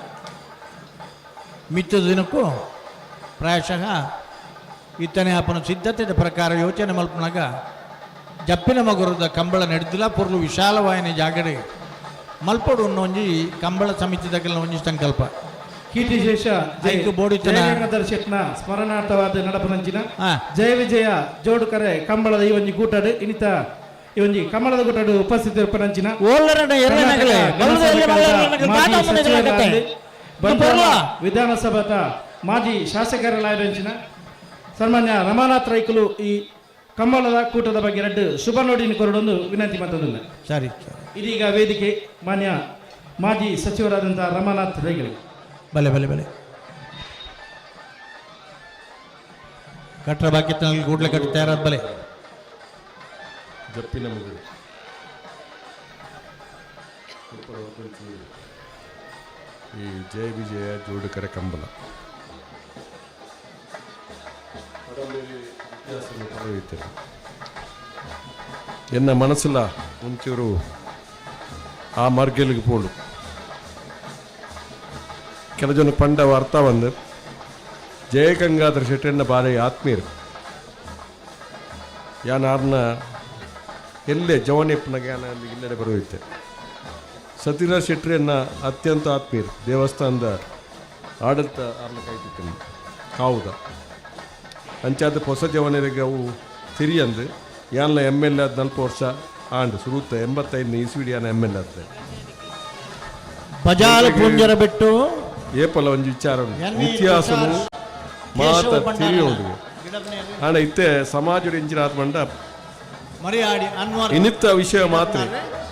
ಮಿತ್ತದ ದಿನಕ್ಕೂ ಪ್ರಾಯಶಃ ಇತ್ತನೆ ಅಪ್ಪನ ಸಿದ್ಧತೆಯ ಪ್ರಕಾರ ಯೋಚನೆ ಮಲ್ಪನಾಗ ಜಪ್ಪಿನ ಮಗುರದ ಕಂಬಳ ನಡೆದಿಲ್ಲ ಪೊರ್ಲು ವಿಶಾಲವಾಯನ ಜಾಗಡೆ ಮಲ್ಪಡು ಒಂಜಿ ಕಂಬಳ ಸಮಿತಿದಾಗಲ ಒಂಜಿ ಸಂಕಲ್ಪ. ಕೀರ್ತಿಶೇಷ ಜಯಗಂಗಾಧರ ಶೆಟ್ನ ಸ್ಮರಣಾರ್ಥವಾದ ನಡಪನಂಚಿನ ಜಯ ವಿಜಯ ಜೋಡುಕರೆ ಕಂಬಳದ ಈ ಒಂಜಿ ಕೂಟಡು ಇನಿತ ಈ ಒಂಜಿ ಕಂಬಳದ ಕೂಟಡು ಉಪಸ್ಥಿತಿರಪ್ಪನಂಚಿನ ವಿಧಾನಸಭಾದ ಮಾಜಿ ಶಾಸಕರಲಾದಂಚಿನ ಸನ್ಮಾನ್ಯ ರಮಾನಾಥ್ ರೈಕುಲು ಈ ಕಂಬಳದ ಕೂಟದ ಬಗ್ಗೆ 2 ಶುಭ ನೋಡಿನ ಕೊರಡೊಂದು ವಿನಂತಿ ಮಾಡ್ತದಿಲ್ಲ. ಸರಿ, ಇದೀಗ ವೇದಿಕೆ ಮಾನ್ಯ ಮಾಜಿ ಸಚಿವರಾದಂತಹ ರಮಾನಾಥ್ ರೈಗಳು. ಬಲೆ ಬಲೆ ಬಲೆ ಕಟ್ರ ಬಾಕಿ ಕೂಡ್ಲೆ ಕಟ್ಟ ತಯಾರಾದ ಬಲೆ ಜಪ್ಪಿನ ಮಗಳು ಈ ಜಯ ವಿಜಯ ಜೋಡುಕರೆ ಕಂಬಳ. ಎನ್ನ ಮನಸ್ಸುಲ ಒಂಚೂರು ಆ ಮರ್ಗೆಲಿಗೆ ಪೋಂಡು ಕೆಲ ಜನ ಪಂಡವ ಅರ್ಥ ಬಂದು ಜಯಗಂಗಾಧರ ಶೆಟ್ಟಣ್ಣ ಬಾರಿ ಆತ್ಮೀಯರು. ಯಾನ್ ಆರ್ನ ಎಲ್ಲೆ ಜವನೆಪ್ಪನಾಗ ಯಾನ ಇಲ್ಲಡೆ ಬರುವಿತ್ತೆ. ಸತೀರಾಜ್ ಶೆಟ್ಟರನ್ನ ಅತ್ಯಂತ ಆತ್ಮೀಯರು. ದೇವಸ್ಥಾನದ ಆಡಳಿತ ಆರ್ನ ಕೈತಿತ್ತು ಕಾವುದ ಅಂಚಾದ ಹೊಸ ಜವನರಿಗೆ ಅವು ತಿರಿಯಂದು ಯಾನ್ಲ ಎಮ್ ಎಲ್ ಎ ಆದ 40 ವರ್ಷ ಆಂಡ್ ಸುರುತ್ತ 85ನೇ ಇಸ್ವಿಡಿ ಯಾನ ಎಮ್ ಎಲ್ ಎ ಆದ. ಬಜಾಲ ಪೂಂಜರ ಬಿಟ್ಟು ಏಪಲ ಒಂಜಿ ವಿಚಾರ ಇತಿಹಾಸನು ಮಾತ ತಿರಿಯೋದು ಆಂಡ ಇತ್ತೆ ಸಮಾಜದ ಇಂಚಿನ ಆತ್ ಮಂಡ ಇನ್ನಿತ್ತ ವಿಷಯ ಮಾತ್ರ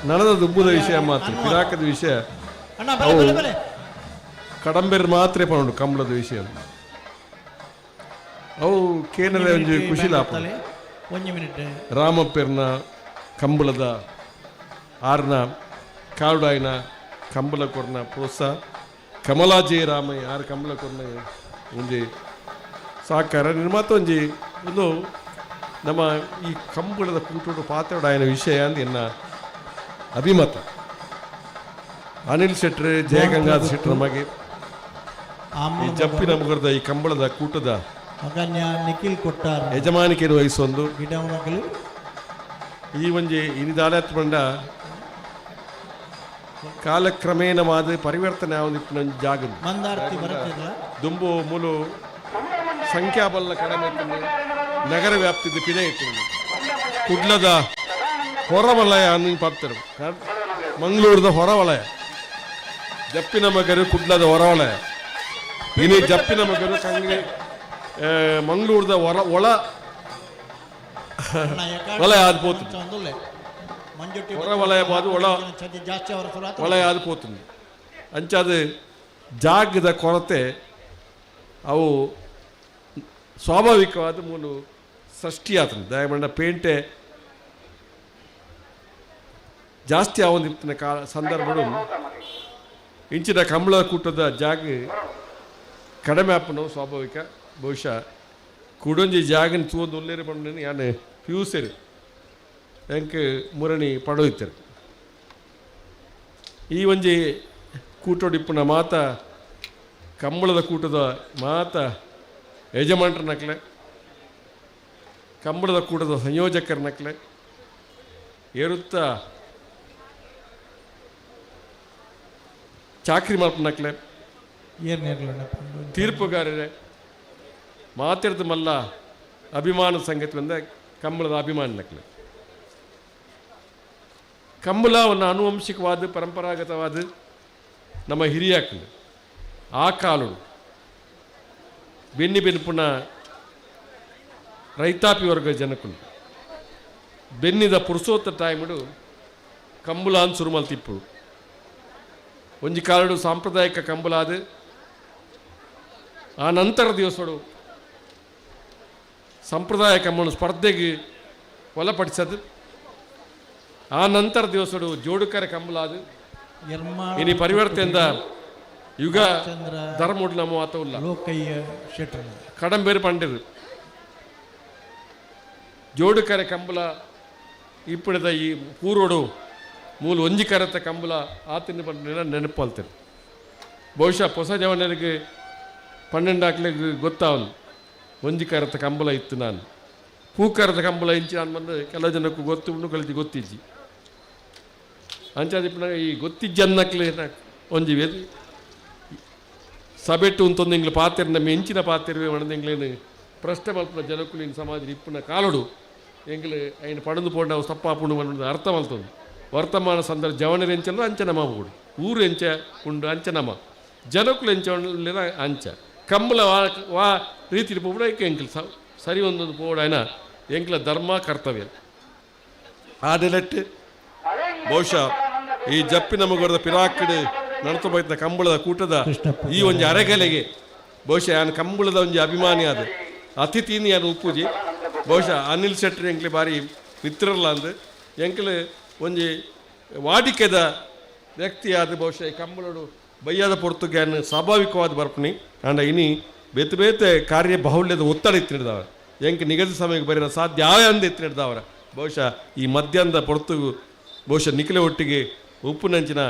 ನನದ ದುಬ್ಬುದ ವಿಷಯ ಮಾತ್ರ ಪಿರಾಕದ ವಿಷಯ ಅವು ಕಡಂಬೆರ್ ಮಾತ್ರ ಪಂಡು ಕಂಬಳದ ವಿಷಯ ಅವು ಕೇನರೆ ಒಂಜಿ ಖುಷಿಲಾಪ. ರಾಮಪ್ಪೆರ್ನ ಕಂಬಳದ ಆರ್ನ ಕಾರುಡಾಯಿನ ಕಂಬಳ ಕೊರ್ನ ಪ್ರೋತ್ಸಾಹ ಕಮಲಾಜಿ ರಾಮಯ್ಯ ಆರು ಕಂಬಳ ಕೊರ್ನ ಒಂಜಿ ಸಾಕಾರ ನಿರ್ಮಾತ ಒಂಜಿ ಒಂದು ನಮ್ಮ ಈ ಕಂಬಳದ ಕೂಟೋಡು ಪಾತ್ರೋಡಾಯನ ವಿಷಯ ಅಂದ್ ಎನ್ನ ಅಭಿಮತ. ಅನಿಲ್ ಶೆಟ್ರು ಜಯಗಂಗಾಧರ ಶೆಟ್ರು ನಮಗೆ ಈ ಜಪ್ಪಿನ ಮುಗರದ ಈ ಕಂಬಳದ ಕೂಟದ ನಿಖಿಲ್ ಕೊಟ್ಟಾರ್ ಯಜಮಾನಿಕೆಯನ್ನು ವಹಿಸೊಂದು ಈ ಒಂಜಿ ಇನಿದಾಲತ್ ಬಂಡ ಕಾಲಕ್ರಮೇಣವಾದ ಪರಿವರ್ತನೆ ಆವೊಂದಿಪ್ಪುನ ಒಂಜಿ ಜಾಗ ದುಂಬು ಮೂಲು ಸಂಖ್ಯಾಬಲ ಕಡಿಮೆ ಇತ್ತು, ನಗರ ವ್ಯಾಪ್ತಿದ ಪಿದೆ ಇತ್ತು. ಕುಡ್ಲದ ಹೊರವಲಯ ಅನ್ನು ಪಡ್ತಾರೆ, ಮಂಗಳೂರದ ಹೊರವಲಯ ಜಪ್ಪಿನ ಮಗರು ಕುಡ್ಲದ ಹೊರವಲಯ. ಇನಿ ಜಪ್ಪಿನ ಮಗರು ಕಂಗ್ರೆ ಮಂಗಳೂರದ ಹೊರ ಒಳ ವಲಯ ಆದ್ ಪೋತುಂಡು, ಹೊರವಲಯ ಬಾದು ಒಳ ವಲಯ ಆದ್ ಪೋತುಂಡು. ಅಂಚಾದ ಜಾಗದ ಕೊರತೆ ಅವು ಸ್ವಾಭಾವಿಕವಾದ ಮೂಲ ಸೃಷ್ಟಿಯಾತನ. ದಯಮಂಡ ಪೇಂಟೆ ಜಾಸ್ತಿ ಆವೊಂದಿತ್ತಿನ ಕಾಲ ಸಂದರ್ಭಡು ಇಂಚಿನ ಕಂಬಳ ಕೂಟದ ಜಾಗ ಕಡಿಮೆ ಆಪುನವು ಸ್ವಾಭಾವಿಕ. ಬಹುಶಃ ಕುಡೊಂಜಿ ಜಾಗನ ತೂವೊಂದು ಉಲ್ಲೇರು ಪಂಡ ಯಾನ್ ಫ್ಯೂಸೆರ್ ಎಂಕ್ ಮುರಣಿ ಪಡೋಯ್ತಾರೆ. ಈ ಒಂಜಿ ಕೂಟೋಡಿಪ್ಪುನ ಮಾತ ಕಂಬಳದ ಕೂಟದ ಮಾತ ಯಜಮಾನ್ರ ನಕ್ಲೆ, ಕಂಬಳದ ಕೂಟದ ಸಂಯೋಜಕರ ನಕ್ಲೆ, ಏರುತ್ತ ಚಾಕ್ರಿ ಮಲ್ಪನಕ್ಲೆ, ತೀರ್ಪುಗಾರರೇ, ಮಾತಿರ್ದ ಮಲ್ಲ ಅಭಿಮಾನ ಸಂಗತಿ ಬಂದ ಕಂಬಳದ ಅಭಿಮಾನ ನಕ್ಲೆ. ಕಂಬಳವನ್ನು ಆನುವಂಶಿಕವಾದ ಪರಂಪರಾಗತವಾದ ನಮ್ಮ ಹಿರಿಯಾಕಲು ಆ ಕಾಲು ಬೆನ್ನಿ ಬೆನ್ಪುನ ರೈತಾಪಿ ವರ್ಗ ಜನಕುಲು ಬೆನ್ನಿದ ಪುರುಸೋತ್ತ ಟೈಮುಡು ಕಂಬುಲ ಅಂತ ಶುರು ಮಲ್ತಿಪ್ಪು. ಒಂಜಿ ಕಾಲಡು ಸಾಂಪ್ರದಾಯಿಕ ಕಂಬುಲಾದ ಆ ನಂತರ ದಿವಸಡು ಸಂಪ್ರದಾಯ ಕಂಬಳು ಸ್ಪರ್ಧೆಗೆ ಒಳಪಡಿಸದು. ಆ ನಂತರ ದಿವಸಡು ಜೋಡುಕರ ಕಂಬಲಾದ ಇನಿ ಪರಿವರ್ತನೆಯಿಂದ ಯುಗ ಧರ್ಮುಡ್ ನಮ್ಮ ಮಾತುಲ್ಲ ಕಡಂಬೇರು ಪಂಡಿರು ಜೋಡುಕರೆ ಕಂಬಲ ಇಪ್ಪಡಿದ ಈ ಪೂರ್ವಡು ಮೂಲ ಒಂಜಿ ಕರತ ಕಂಬಲ ಆತಿನ ಪಂಡ ನೆನಪಾಲ್ತಾರೆ. ಬಹುಶಃ ಹೊಸ ಜವನರಿಗೆ 12 ಹಾಕ್ಲಿಕ್ಕೆ ಗೊತ್ತಾವನು ಒಂಜಿ ಕರತ ಕಂಬಲ ಇತ್ತು. ನಾನು ಪೂಕರದ ಕಂಬಲ ಇಂಚಿ ನಾನು ಬಂದು ಕೆಲವು ಜನಕ್ಕೂ ಗೊತ್ತು ಉಂಡು ಕಲಿತು ಗೊತ್ತಿಜ್ಜಿ ಅಂಚಾದಿಪ್ಪನ ಈ ಗೊತ್ತಿಜ್ಜಿ ಅನ್ನಕ್ಲೆ ಒಂಜಿ ಸಬೆಟ್ಟು ಅಂತೊಂದು ಎಂಗ್ಲು ಪಾತೆರ್ ನಮ್ಮ ಎಂಚಿನ ಪಾತೆರ್ವೆ ಮಣದೆಂಗ್ಲೇನು ಪ್ರಶ್ನೆ ಮಲ್ಪುನ ಜನಕುಲಿನ ಸಮಾಜ ಇಪ್ಪುನ ಕಾಲೋಡು ಎಂಗ್ಲು ಐನ ಪಡಂದು ಪೋಂಡ ಅವು ತಪ್ಪಾಪುಂಡು ಮಣ್ಣು ಅರ್ಥ ಮಲ್ತೊಂದು. ವರ್ತಮಾನ ಸಂದರ್ಭ ಜವನರು ಎಂಚಲ್ಲ ಅಂಚನಮ ಬೋಡು ಊರು ಎಂಚ ಉಂಡು ಅಂಚನಮ ಜನಕುಲು ಎಂಚ ಅಂಚ ಕಂಬಳ ವಾ ವಾ ರೀತಿ ಪೋಪುಡ ಎಂಕ್ಲು ಸರಿ ಒಂದೊಂದು ಪೋಡು ಆಯ್ನ ಎಂಕ್ಲ ಧರ್ಮ ಕರ್ತವ್ಯ. ಆ ನೆಲೆಟ್ ಬಹುಶಃ ಈ ಜಪ್ಪಿನ ಮಗದ ಪಿರಾಕಡು ನಡತ ಬೈತ ಕಂಬಳದ ಕೂಟದ ಈ ಒಂಜಿ ಅರೆಗಲೆಗೆ ಬಹುಶಃ ಯಾನ್ ಕಂಬಳದ ಒಂಜಿ ಅಭಿಮಾನಿ ಆದ ಅತಿಥಿನಿ ಯಾನು ಉಪ್ಪುಜಿ. ಬಹುಶಃ ಅನಿಲ್ ಶೆಟ್ಟಿ ಎಂಕ್ಲೆ ಬಾರಿ ಮಿತ್ರರಲ್ಲ ಅಂದು ಎಂಕ್ಲೆ ಒಂಜಿ ವಾಡಿಕೆದ ವ್ಯಕ್ತಿಯಾದ ಬಹುಶಃ ಈ ಕಂಬಳಡು ಬಯ್ಯಾದ ಪೊರ್ತುಗ್ಯಾನ್ ಸ್ವಾಭಾವಿಕವಾದ ಬರ್ಪಣಿ. ಆಂಡ ಇನಿ ಬೇತೆ ಬೇತೆ ಕಾರ್ಯ ಬಾಹುಳ್ಯದ ಒತ್ತಡ ಇತ್ತಿಡ್ದವ ಎಂಕ್ ನಿಗದಿ ಸಮಯಕ್ಕೆ ಬರೀರ ಸಾಧ್ಯ ಅಂದ ಎತ್ತಿಡ್ದವರ ಬಹುಶಃ ಈ ಮಧ್ಯಾಹ್ನದ ಪೊರ್ತು ಬಹುಶಃ ನಿಖಿಲ ಒಟ್ಟಿಗೆ ಉಪ್ಪುನಂಚಿನ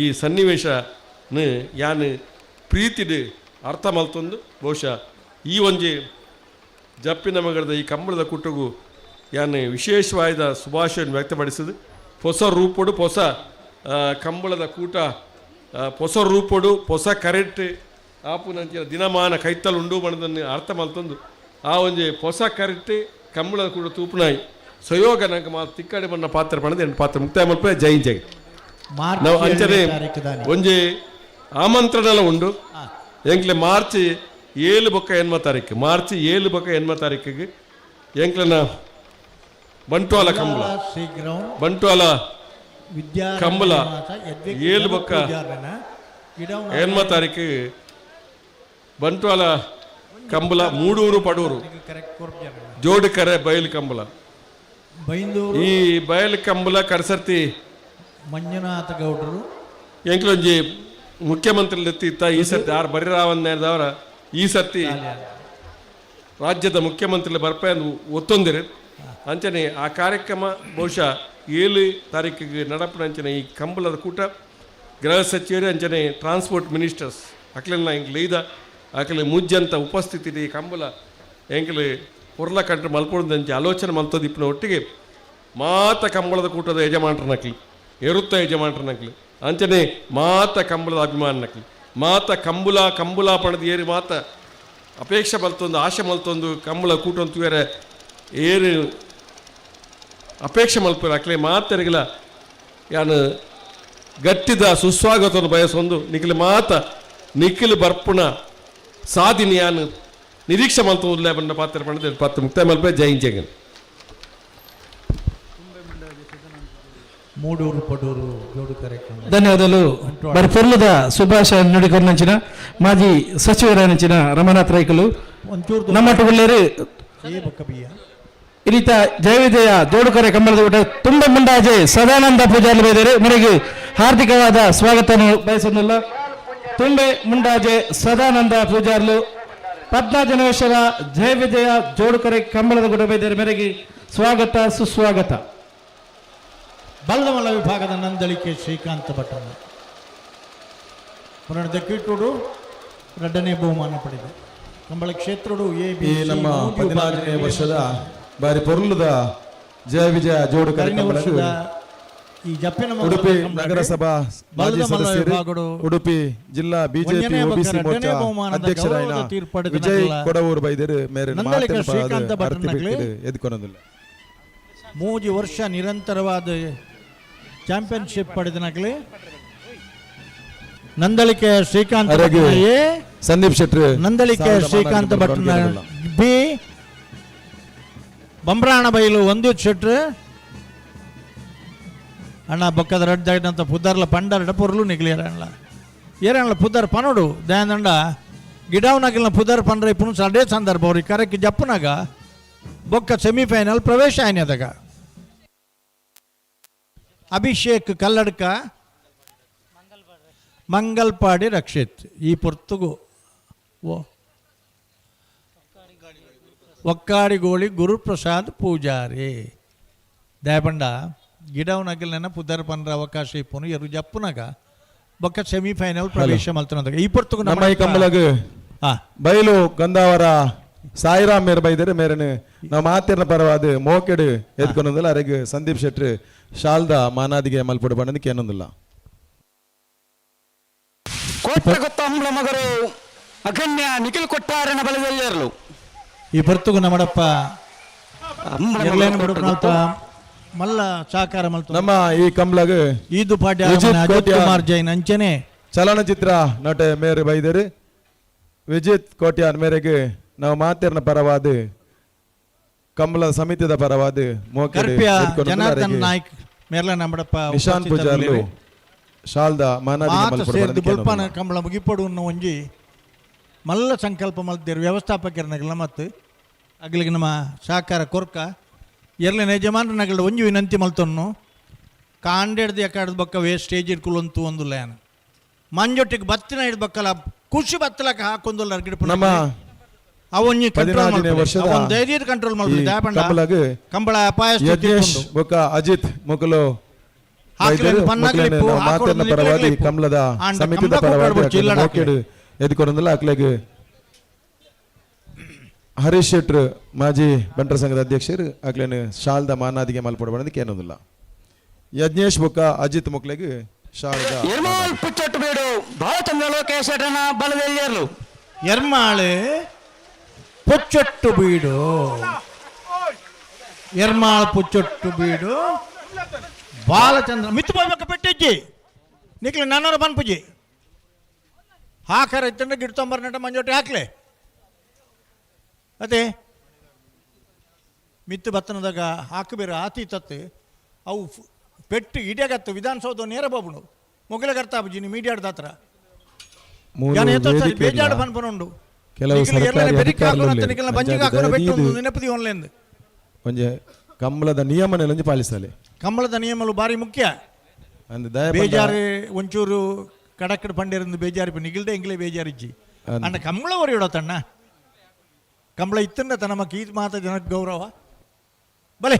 ಈ ಸನ್ನಿವೇಶನ ಯಾನ್ ಪ್ರೀತಿಡ್ ಅರ್ಥ ಮಲ್ತೊಂದು ಬಹುಶಃ ಈ ಒಂಜಿ ಜಪ್ಪಿನ ಮಗದ ಈ ಕಂಬಳದ ಕುಟುಗು ಯಾನ್ ವಿಶೇಷವಾದ ಶುಭಾಶಯನ್ನು ವ್ಯಕ್ತಪಡಿಸಿದು ಹೊಸ ರೂಪಡು ಹೊಸ ಕಂಬಳದ ಕೂಟ ಹೊಸ ರೂಪಡು ಹೊಸ ಕರೆಕ್ಟ್ ಆಪುನಂಚಿನ ದಿನಮಾನ ಕೈತಲ್ ಉಂಡು ಬಣ್ಣದನ್ನು ಅರ್ಥ ಮಲ್ತೊಂದು ಆ ಒಂಜಿ ಹೊಸ ಕರೆಕ್ಟ್ ಕಂಬಳದ ಕೂಡ ತೂಪುನಾಯಿ ಸಯೋಗ ನಂಗೆ ಮಾ ತಿಕ್ಕಡೆ ಬಣ್ಣ ಪಾತ್ರ ಪಣದ ಎಂಟು ಪಾತ್ರ ಮುಕ್ತಾಯ ಮಲ್ಪೆ ಜೈ ಜೈ. ನಾವು ಅಂಚನೆ ಒಂಜಿ ಆಮಂತ್ರಣ ಉಂಡು ಎಂಕ್ಲೆ ಮಾರ್ಚ್ 7 ಬೊಕ್ಕ 8 ತಾರೀಕು ಮಾರ್ಚ್ 7 ಬೊಕ್ಕ 8 ತಾರೀಕಿಗೆ ಎಂಕ್ಲೆನ ಬಂಟ್ವಾಳ ಕಂಬಳ ಬಂಟ್ವಾಳ ಕಂಬಳ 7 ಬೊಕ್ಕ 8 ತಾರೀಕು ಬಂಟ್ವಾಳ ಕಂಬಳ ಮೂಡೂರು ಪಡೂರು ಜೋಡುಕರೆ ಬಯಲು ಕಂಬಳ ಈ ಬಯಲು ಕಂಬಳ ಕಡಸರ್ತಿ ಮಂಜುನಾಥ ಗೌಡರು ಎಂಕ್ಲೊಂಜಿ ಮುಖ್ಯಮಂತ್ರಿ ಇತ್ತ ಈ ಸರ್ತಿ ಆರ್ ಬರಿರಾವನ್ನವರ ಈ ಸರ್ತಿ ರಾಜ್ಯದ ಮುಖ್ಯಮಂತ್ರಿ ಬರ್ಪೆ ಒತ್ತೊಂದಿರು ಅಂಚನೆ ಆ ಕಾರ್ಯಕ್ರಮ ಬಹುಶಃ 7 ತಾರೀಕಿಗೆ ನಡಪನ ಅಂಚನೆ ಈ ಕಂಬಳದ ಕೂಟ ಗೃಹ ಸಚಿವರು ಅಂಚನೆ ಟ್ರಾನ್ಸ್ಪೋರ್ಟ್ ಮಿನಿಸ್ಟರ್ಸ್ ಅಕ್ಲೆಲ್ಲ ಎಂಕ್ಲೆ ಲೈದ ಅಕ್ಲೆ ಮುಜ್ಜಂತ ಉಪಸ್ಥಿತಿ ಈ ಕಂಬಳ ಎಂಕ್ಲೆ ಪೊರ್ಲ ಕಂಟ್ರೆ ಮಲ್ಪೊಂದಂಚೆ ಆಲೋಚನೆ ಮಲ್ತದಿಪ್ಪನ ಒಟ್ಟಿಗೆ ಮಾತ ಕಂಬಳದ ಕೂಟದ ಯಜಮಾನ್ರನಕ್ಲಿ ಎರುತ್ತ ಯಜಮಾನ್ರನಕ್ಲಿ ಅಂಚನೆ ಮಾತ ಕಂಬಳದ ಅಭಿಮಾನನಕ್ಲಿ ಮಾತ ಕಂಬುಲ ಕಂಬುಲ ಪಣದ ಏರಿ ಮಾತ ಅಪೇಕ್ಷೆ ಮಲ್ತೊಂದು ಆಶೆ ಮಲ್ತೊಂದು ಕಂಬಳ ಕೂಟೊಂದು ಬೇರೆ ಏರು ಅಪೇಕ್ಷೆ ಮಲ್ಪುರ ಅಕ್ಲೆ ಮಾತೆರೆಗಲ ಯಾನು ಗಟ್ಟಿದ ಸುಸ್ವಾಗತವನ್ನು ಬಯಸೊಂದು ನಿಖಿಲ್ ಮಾತ ನಿಖಿಲ್ ಬರ್ಪುಣ ಸಾಧಿನಿ ಯಾನು ನಿರೀಕ್ಷೆ ಮಲ್ತೊಂದು ಬಣ್ಣ ಪಾತ್ರ ಪಣದ ಪಾತ್ರ ಮುಕ್ತಾಯ ಮಲ್ಪೆ ಜೈ ಜಗನ್. ಮೂಡೂರು ಪಡೂರು ಜೋಡು ಕಾರ್ಯಕ್ರಮ. ಧನ್ಯವಾದಗಳು. ಬರ್ಪೊರ್ಲದ ಸುಭಾಷ ನುಡಿಕೊರ್ನಂಚಿನ ಮಾಜಿ ಸಚಿವರಾನಂಚಿನ ರಮನಾಥ್ ರೈಕಲು ನಮ್ಮಟ್ಟುಗುಳ್ಳೇರು ಇರಿತ ಜಯವಿಜಯ ಜೋಡುಕರೆ ಕಂಬಳದ ಊಟ ತುಂಬ ಮುಂಡಾಜೆ ಸದಾನಂದ ಪೂಜಾರಿ ಬೈದರೆ ಮೇರೆಗೆ ಹಾರ್ದಿಕವಾದ ಸ್ವಾಗತವನ್ನು ಬಯಸೋದಿಲ್ಲ. ತುಂಬೆ ಮುಂಡಾಜೆ ಸದಾನಂದ ಪೂಜಾರ್ಲು ಪದ್ಮಜನೇಶ್ವರ ಜಯ ವಿಜಯ ಜೋಡುಕರೆ ಕಂಬಳದ ಗುಡ ಬೈದರೆ ಮೇರೆಗೆ ಸ್ವಾಗತ ಸುಸ್ವಾಗತ. ಬಲ್ಲಮಲ್ಲ ವಿಭಾಗದ ನಂದಳಿಕೆ ಶ್ರೀಕಾಂತ ಭಟ್ಟನ ಪುನರ್ದಕ್ಕಿಟ್ಟುಡು ಎರಡನೇ ಬಹುಮಾನ ಪಡೆದ ಕಂಬಳ ಕ್ಷೇತ್ರಡು ಎ ಬಿ ಈ ನಮ್ಮ 14ನೇ ವರ್ಷದ ಬಾರಿ ಪೊರ್ಲುದ ಜಯ ವಿಜಯ ಜೋಡು ಕಾರ್ಯಕ್ರಮ ಈ ಜಪ್ಪಿನ ಉಡುಪಿ ನಗರಸಭಾ ಮಾಜಿ ಸದಸ್ಯರು ಉಡುಪಿ ಜಿಲ್ಲಾ ಬಿಜೆಪಿ ಒಬಿಸಿ ಮೋರ್ಚಾ ಅಧ್ಯಕ್ಷರಾದ ವಿಜಯ್ ಕೊಡವೂರು ಬೈದರು ಮೇರೆ ಶ್ರೀಕಾಂತ ಭಟ್ಟನ ಎದ್ಕೊನದಿಲ್ಲ. 3 ವರ್ಷ ನಿರಂತರವಾದ ಚಾಂಪಿಯನ್ಶಿಪ್ ಪಡೆದನಗಲಿ ನಂದಳಿಕೆ ಶ್ರೀಕಾಂತ ಎ ಸಂದೀಪ್ ಶೆಟ್ಟಿ ನಂದಳಿಕೆ ಶ್ರೀಕಾಂತ ಭಟ್ಟನ ಬಿ ಬಂಬ್ರಾಣ ಬೈಲು ಒಂದಿತ್ ಶೆಟ್ರು ಅಣ್ಣ ಬೊಕ್ಕದ ರಡ್ಡಾಗಿದ್ದಂಥ ಪುದ್ದಾರ್ಲ ಪಂಡರಡ ಪೊರ್ಲು ನಿಗ್ಲಿಯರಣ್ಣ ಏರಣ್ಣ ಪುದ್ದಾರ್ ಪನೋಡು ದಯಾಂದಂಡ ಗಿಡಾವ್ನಾಗಿಲ್ಲ ಪುದ್ದಾರ್ ಪಂಡ್ರೆ ಇಪ್ಪನು ಸಡೇ ಸಂದರ್ಭ ಅವ್ರಿಗೆ ಕರಕ್ಕೆ ಜಪ್ಪನಾಗ ಬೊಕ್ಕ ಸೆಮಿಫೈನಲ್ ಪ್ರವೇಶ ಆಯ್ನದಾಗ ಅಭಿಷೇಕ್ ಕಲ್ಲಡ್ಕ ಮಂಗಲ್ಪಾಡಿ ರಕ್ಷಿತ್ ಈ ಪೊರ್ತುಗು ಓ ಒಕ್ಕಾಡಿಗೋಳಿ ಗುರುಪ್ರಸಾದ್ ಪೂಜಾರಿ ದಯಪಂಡ ಗಿಡವನಗಿಲ್ನ ಪುದರ್ ಪನ್ರ ಅವಕಾಶ ಇಪ್ಪನು ಎರು ಜಪ್ಪುನಗ ಬೊಕ್ಕ ಸೆಮಿಫೈನಲ್ ಪ್ರವೇಶ ಮಲ್ತನದಾಗ ಈ ಪೊರ್ತುಗು ನಮ್ಮ ಈ ಕಂಬಳಗ್ ಬೈಲು ಗಂದಾವರ ಸಾಯಿರಾಮ್ ಮೇರ್ ಬೈದರೆ ಮೇರನು ನಮ್ಮ ಮಾತಿರ್ನ ಪರವಾದ ಮೋಕೆಡು ಎದ್ಕೊನೊಂದಿಲ್ಲ ಅರೆಗ್ ಸಂದೀಪ್ ಶೆಟ್ರು ಶಾಲ್ದ ಮಾನಾದಿಗೆ ಮಲ್ಪುಡು ಬಣ್ಣದಕ್ಕೆ ಏನೊಂದಿಲ್ಲ. ಕೋಟಗೊತ್ತ ಅಂಬ್ಲ ಮಗರು ಅಗಣ್ಯ ನಿಖಿಲ್ ಕೊಟ್ಟಾರನ ಬಲದಲ್ಲಿರಲು ಈ ಪೊರ್ತುಗು ನಮ್ಮಡಪ್ಪ ಮಲ್ಲ ಸಾಕಾರ ಮಲ್ತು ನಮ್ಮ ಈ ಕಂಬ್ಲಗ್ ಈದು ಪಾಟ್ಯ ಅಜಿತ್ ಕುಮಾರ್ ಜೈನ್ ಅಂಚನೆ ಚಲನಚಿತ್ರ ನಟ ಮೇರೆ ಬೈದರು ವಿಜಿತ್ ಕೋಟ್ಯಾನ್ ಮೇರೆಗೆ ನಾವು ಮಾತಿರ್ನ ಪರವಾದ ಕಂಬಳ ಸಮಿತಿದ ಪರವಾದ ಮೋಕೆಡು ಜನಾರ್ದನ್ ನಾಯ್ಕ್ ಮೇರ್ಲ ನಮ್ಮಡಪ್ಪ ನಿಶಾಂತ್ ಪೂಜಾರ್ಲು ಶಾಲ್ದ ಮಾನಾದಿಗೆ ಮಲ್ಪುಡು ಬೊಲ್ಪನ ಕಂಬಳ ಮುಗಿಪಡು ಒಂಜಿ ಮಲ್ಲ ಸಂಕಲ್ಪ ಮಲ್ತಿರು ವ್ಯವಸ್ಥಾಪಕರನಗಲ ಮತ್ತು ಅಗ್ಲಿಗೆ ನಮ್ಮ ಸಹಕಾರ ಕೊರ್ಕ ಎರ್ಲಿನ ಯಜಮಾನ್ರನಗಲ ಒಂಜಿ ವಿನಂತಿ ಮಲ್ತೊನ್ನು ಕಾಂಡೆಡ್ದು ಎಕಾಡ್ದು ಬೊಕ್ಕ ವೇಸ್ಟೇಜ್ ಇಟ್ಕೊಳ್ಳಂತೂ ಒಂದು ಲೇನ ಮಂಜೊಟ್ಟಿಗೆ ಬತ್ತಿನ ಹಿಡ್ದು ಬಕ್ಕಲ ಖುಷಿ ಬತ್ತಲಕ ಹಾಕೊಂದುಲ್ಲ ನಮ್ಮ ಅವೊಂಜಿ ಕಂಟ್ರೋಲ್ 14ನೇ ವರ್ಷದ ಅವನ್ ಧೈರ್ಯದ ಕಂಟ್ರೋಲ್ ಮಲ್ಪುಲೆ ಈ ದಾಯಪಂಡ ಕಂಬಳಗ್ ಕಂಬಳ ಅಪಾಯ ಸ್ಥಿತಿ ಯಜ್ಞೇಶ್ ಉಂಡು. ಬೊಕ್ಕ ಅಜಿತ್ ಮೊಕಲು ಹಾಕ್ಲೆನ್ ಪನ್ನಗ್ಲಿಪ್ಪು, ಮಾತೆರ್ನ ಹಾಕೊಡು ಪರವಾಗಿ ನಿಕ್ಲೆಗ್ಲಿಪ್ಪು. ಕಂಬಳದ ಆಂಡ ಸಮಿತಿದ ಕಂಬಳ ಪರವಾಗಿ ಕೂಟಡ್ ಬೊಡ್ಚಿ ಅಕ್ಲೆನ ಇಲ್ಲಡ ಮೋಕೆಡ್ ಎದ್ಕೊನೊಂದುಲ್ಲ. ಅಕ್ಲೆಗ್ ಹರೀಶ್ ಶೆಟ್ರ್ ಮಾಜಿ ಬಂಟರ ಸಂಘದ ಅಧ್ಯಕ್ಷರು ಅಕ್ಲೆನ್ ಶಾಲ್ದ ಮಾನಾದಿಗೆ ಮಲ್ಪೊಡು ಕೇನೊಂದುಲ್ಲ. ಯಜ್ಞೇಶ್ ಬೊಕ್ಕ ಅಜಿತ್ ಮೊಕ್ಲೆಗ್ ಶಾಲ್ದ ಎರ್ಮಾಳ್ ಪುಚ್ಚೊಟ್ಟು ಬೀಡು ಬಾಲಚಂದ್ರ ಲೋಕೇಶ್ ಬಲದೆಲ್ಲಿಯರ್ಲು. ಎರ್ಮಾಳು ಪುಚ್ಚೊಟ್ಟು ಬೀಡು, ಎರ್ಮಾಳ್ ಪುಚ್ಚೊಟ್ಟು ಬೀಡು ಬಾಲಚಂದ್ರ ಮಿತ್ತು ಹೋಗ್ಬೇಕು ಪೆಟ್ಟಿಜ್ಜಿ ನಿಕ್ಲೆ ನನ್ನೋರ ಪನ್ಪುಜಿ ಹಾಕರ ಇತ್ತಂದ್ರೆ ಗಿಡ ತೊಂಬರ್ನಟ ಮಂಜೋಟಿ ಹಾಕ್ಲೆ ಅದೇ ಮಿತ್ತು ಬತ್ತನದಾಗ ಹಾಕಬೇರ ಆತಿ ತತ್ತು ಅವು ಪೆಟ್ಟು ಇಡಿಯಾಗತ್ತು ವಿಧಾನಸೌಧ ನೇರ ಬಾಬುನು ಮೊಗಲ ಕರ್ತಾಬುಜಿ ನೀ ಮೀಡಿಯಾಡ್ದ ಹತ್ರ ಮೂರು ಯಾನ್ ಏತೋ ಸರಿ ವೇದಿಕೆಡ್ಲ ಬೇಜಾಡು ಪನ್ಪುನುಂಡು. ಕೆಲವು ನಿಕ್ಲೆ ಸರ್ಕಾರಿ ಎರ್ಲೆನ ಬೆರಿಕ್ ಅಧಿಕಾರಿಲು ಹಾಕುನ ಉಲ್ಲೆರ್. ನಿಕ್ಲೆನ ಬಂಜಿಗ್ ಅಂಚಾದ್ ಹಾಕುನ ಪೆಟ್ಟು ದಯದೀದ್ ಉಂದು ನೆನಪುದಿ ಒನ್ಲೆಂದು. ಒಂಜಿ ಕಂಬಳದ ನಿಯಮನೆಲ್ಲ ಒಂಜಿ ಪಾಲಿಸಲೆ. ಕಂಬಳದ ನಿಯಮಲು ಬಾರಿ ಮುಖ್ಯ. ಅಂದ್ ದಯ ಪಂಡ ಬೇಜಾರು ಒಂಚೂರು ಕಡಕ್ಕಡ ಪಂಡೇರಂದು ಬೇಜಾರು ನಿಗಿಲ್ದೆ ಎಂಗ್ಲೇ ಬೇಜಾರಿಜ್ಜಿ. ಅಂದ್. ಅಣ್ಣ ಕಂಬಳ ಒರಿಯೋಡ ತಣ್ಣ ಕಂಬಳ ಇತ್ತಂಡ ನಮಕ್ ಈ ಮಾತ ಜನಕ್ಕೆ ಗೌರವ ಬಲೆ.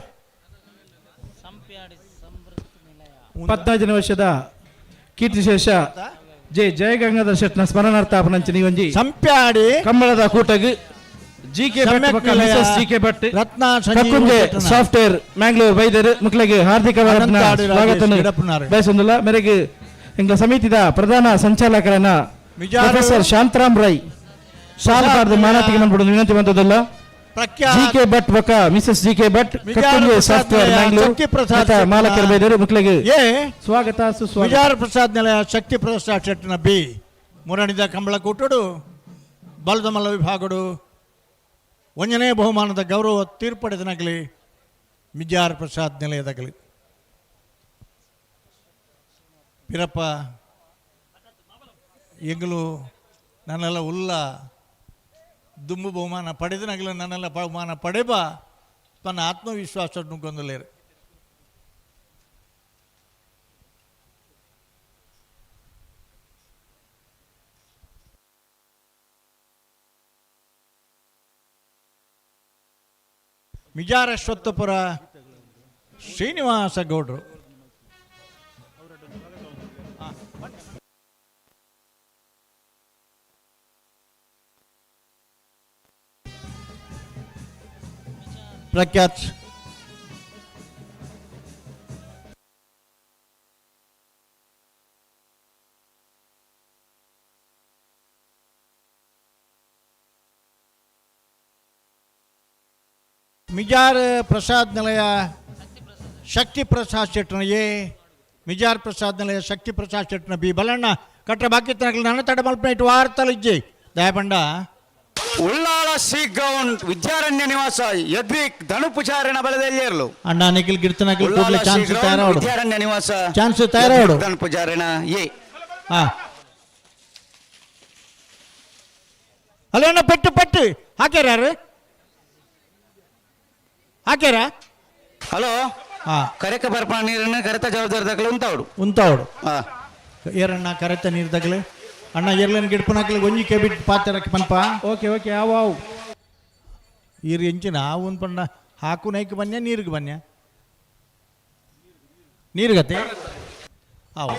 14ನೇ ವರ್ಷದ ಕೀರ್ತಿಶೇಷ ಜೆ ಜಯಗಂಗಾಧರ ಶೆಟ್ನ ಸ್ಮರಣಾರ್ಥ ಅಪನಂಚಿನ ಈ ಒಂಜಿ ಸಂಪ್ಯಾಡಿ ಕಂಬಳದ ಕೂಟಗ್ ಜಿ ಕೆ ಭಟ್ ಸಮ್ಯಕ್ ಬೊಕ್ಕ ನಿಲಯ ಮಿಸಸ್ ಜಿ ಕೆ ಭಟ್ ರತ್ನ ಸಂಜೀವ ಕಕ್ಕುಂಜೆ ಶೆಟ್ಟನ. ಸಾಫ್ಟ್ವೇರ್ ಮ್ಯಾಂಗ್ಳೂರ್ ಬೈದರು ಮುಕ್ಲೆಗ್ ಹಾರ್ದಿಕ ಅನಂತಾಡಿ ರಾಜೇಶ್ ಸ್ವಾಗತ ಗಿಡಪ್ಪನಾರ್. ಬಯಸೊಂದುಲ್ಲ. ಮೇರೆಗೆ ಎಂಗ್ಲ ಸಮಿತಿದ ಪ್ರಧಾನ ಸಂಚಾಲಕರನ್ನ ಮಿಜಾರು ಪ್ರೊಫೆಸರ್ ಶಾಂತರಾಮ್ ರೈ ಶಾಲಪಾರದ ಮಾನಾತಿಗೆ ಮನ್ಪುಡು ವಿನಂತಿ ಮಂತದಲ್ಲ. ಪ್ರಖ್ಯಾತ ಜಿ ಕೆ ಭಟ್ ಬೊಕ್ಕ Mrs G K Bhat Mijar Kakkunje Prasad software ನಿಲಯ, ಮ್ಯಾಂಗ್ಳೂರ್ ಶಕ್ತಿ ಪ್ರಸಾದ್ ಮತ್ತ ಶೆಟ್ಟನ. ಮಾಲಕರ ಬೈದರು ಮುಕ್ಲೆಗ್ ಎ ಸ್ವಾಗತ ಸುಸ್ವಾಗತ. ಮಿಜಾರು ಪ್ರಸಾದ್ ನಿಲಯ ಶಕ್ತಿ ಪ್ರಸಾದ್ ಶೆಟ್ಟನ ಬಿ ಮುರಣಿದ ಕಂಬಳ ಕೂಟಡು ಬಲದಮಲ್ಲ ವಿಭಾಗಡು ಒಂಜನೇ ಬಹುಮಾನದ ಗೌರವ ತೀರ್ಪಡೆದನಗಲಿ ಮಿಜಾರ್ ಪ್ರಸಾದ್ ನಿಲಯದಗಲಿ ಪಿರಪ್ಪ ಎಂಗಲು ನನ್ನೆಲ್ಲ ಉಲ್ಲ ದುಂಬು ಬಹುಮಾನ ಪಡೆದನಗಲು ನನ್ನೆಲ್ಲ ಬಹುಮಾನ ಪಡೆಬ ತನ್ನ ಆತ್ಮವಿಶ್ವಾಸ ನುಗ್ಗೊಂದುಲೇರು. ಮಿಜಾರಶ್ವತ್ಥಪುರ ಶ್ರೀನಿವಾಸ ಗೌಡ್ರು ಪ್ರಖ್ಯಾತ್ ಮಿಜಾರ್ ಪ್ರಸಾದ್ ನಿಲಯ ಶಕ್ತಿ ಪ್ರಸಾದ್ ಶೆಟ್ಟನ ಎ ಮಿಜಾರ್ ಪ್ರಸಾದ್ ನಿಲಯ ಶಕ್ತಿ ಪ್ರಸಾದ್ ಶೆಟ್ಟನ ಬಿ ಬಲಣ್ಣ ಕಟ್ರ ಬಾಕಿ ತನಕಲು ನನ್ನ ತಡ ಮಲ್ಪನ ಇಟ್ಟು ವಾರ್ತಲಿಜ್ಜಿ ದಯಪಂಡ. ಉಳ್ಳಾಲ ಶ್ರೀ ಗೌಂಡ್ ವಿದ್ಯಾರಣ್ಯ ನಿವಾಸ ಯದ್ವಿಕ್ ಧನುಪುಚಾರಣ ಬಲದಲ್ಲಿರಲು. ಅಣ್ಣ ನಿಖಿಲ್ ಗಿರ್ತನಕಲ್ ಉಳ್ಳಾಲ ಕೂಡಲೇ ಶ್ರೀ ಚಾನ್ಸ್ ಗೌಂಡ್ ತಯಾರಾವಡು. ವಿದ್ಯಾರಣ್ಯ ನಿವಾಸ ಚಾನ್ಸ್ ತಯಾರಾವಡು. ಯದ್ವಿಕ್ ಧನುಪುಚಾರಣ ಎ. ಹಾ. ಅಲ್ಲ ಅಣ್ಣ, ಪೆಟ್ಟು ಪೆಟ್ಟು ಹಾಕ್ಯಾರ ಯಾರು ಹಾಕ್ಯಾರ? ಹಲೋ. ಹಾ. ಕರೆಕ ಬರ್ಪಣ ನೀರನ್ನು ಕರೆತ ಜವಾಬ್ದಾರಿ ದಕ್ಕಲು ಉಂತಾವಡು. ಉಂತಾವಡು. ಹಾ. ಏರಣ್ಣ ಕರೆತ ನೀರು ತಗಲೆ ಅಣ್ಣ ಎರ್ಲನ್ ಗಿಡ್ಪನಾಕ್ಲಿ ಒಂಜಿ ಕೆಬಿಟ್ ಪಾತ್ರಕ್ಕೆ ಪನ್ಪ. ಓಕೆ ಓಕೆ ಆವು ಆವು. ಈರು ಎಂಚಿನ ಆವು ಪಂಡ ಹಾಕು ನೈಕ್ ಬನ್ಯ ನೀರಿಗೆ ಬನ್ಯ ನೀರುಗತೆ ಆವು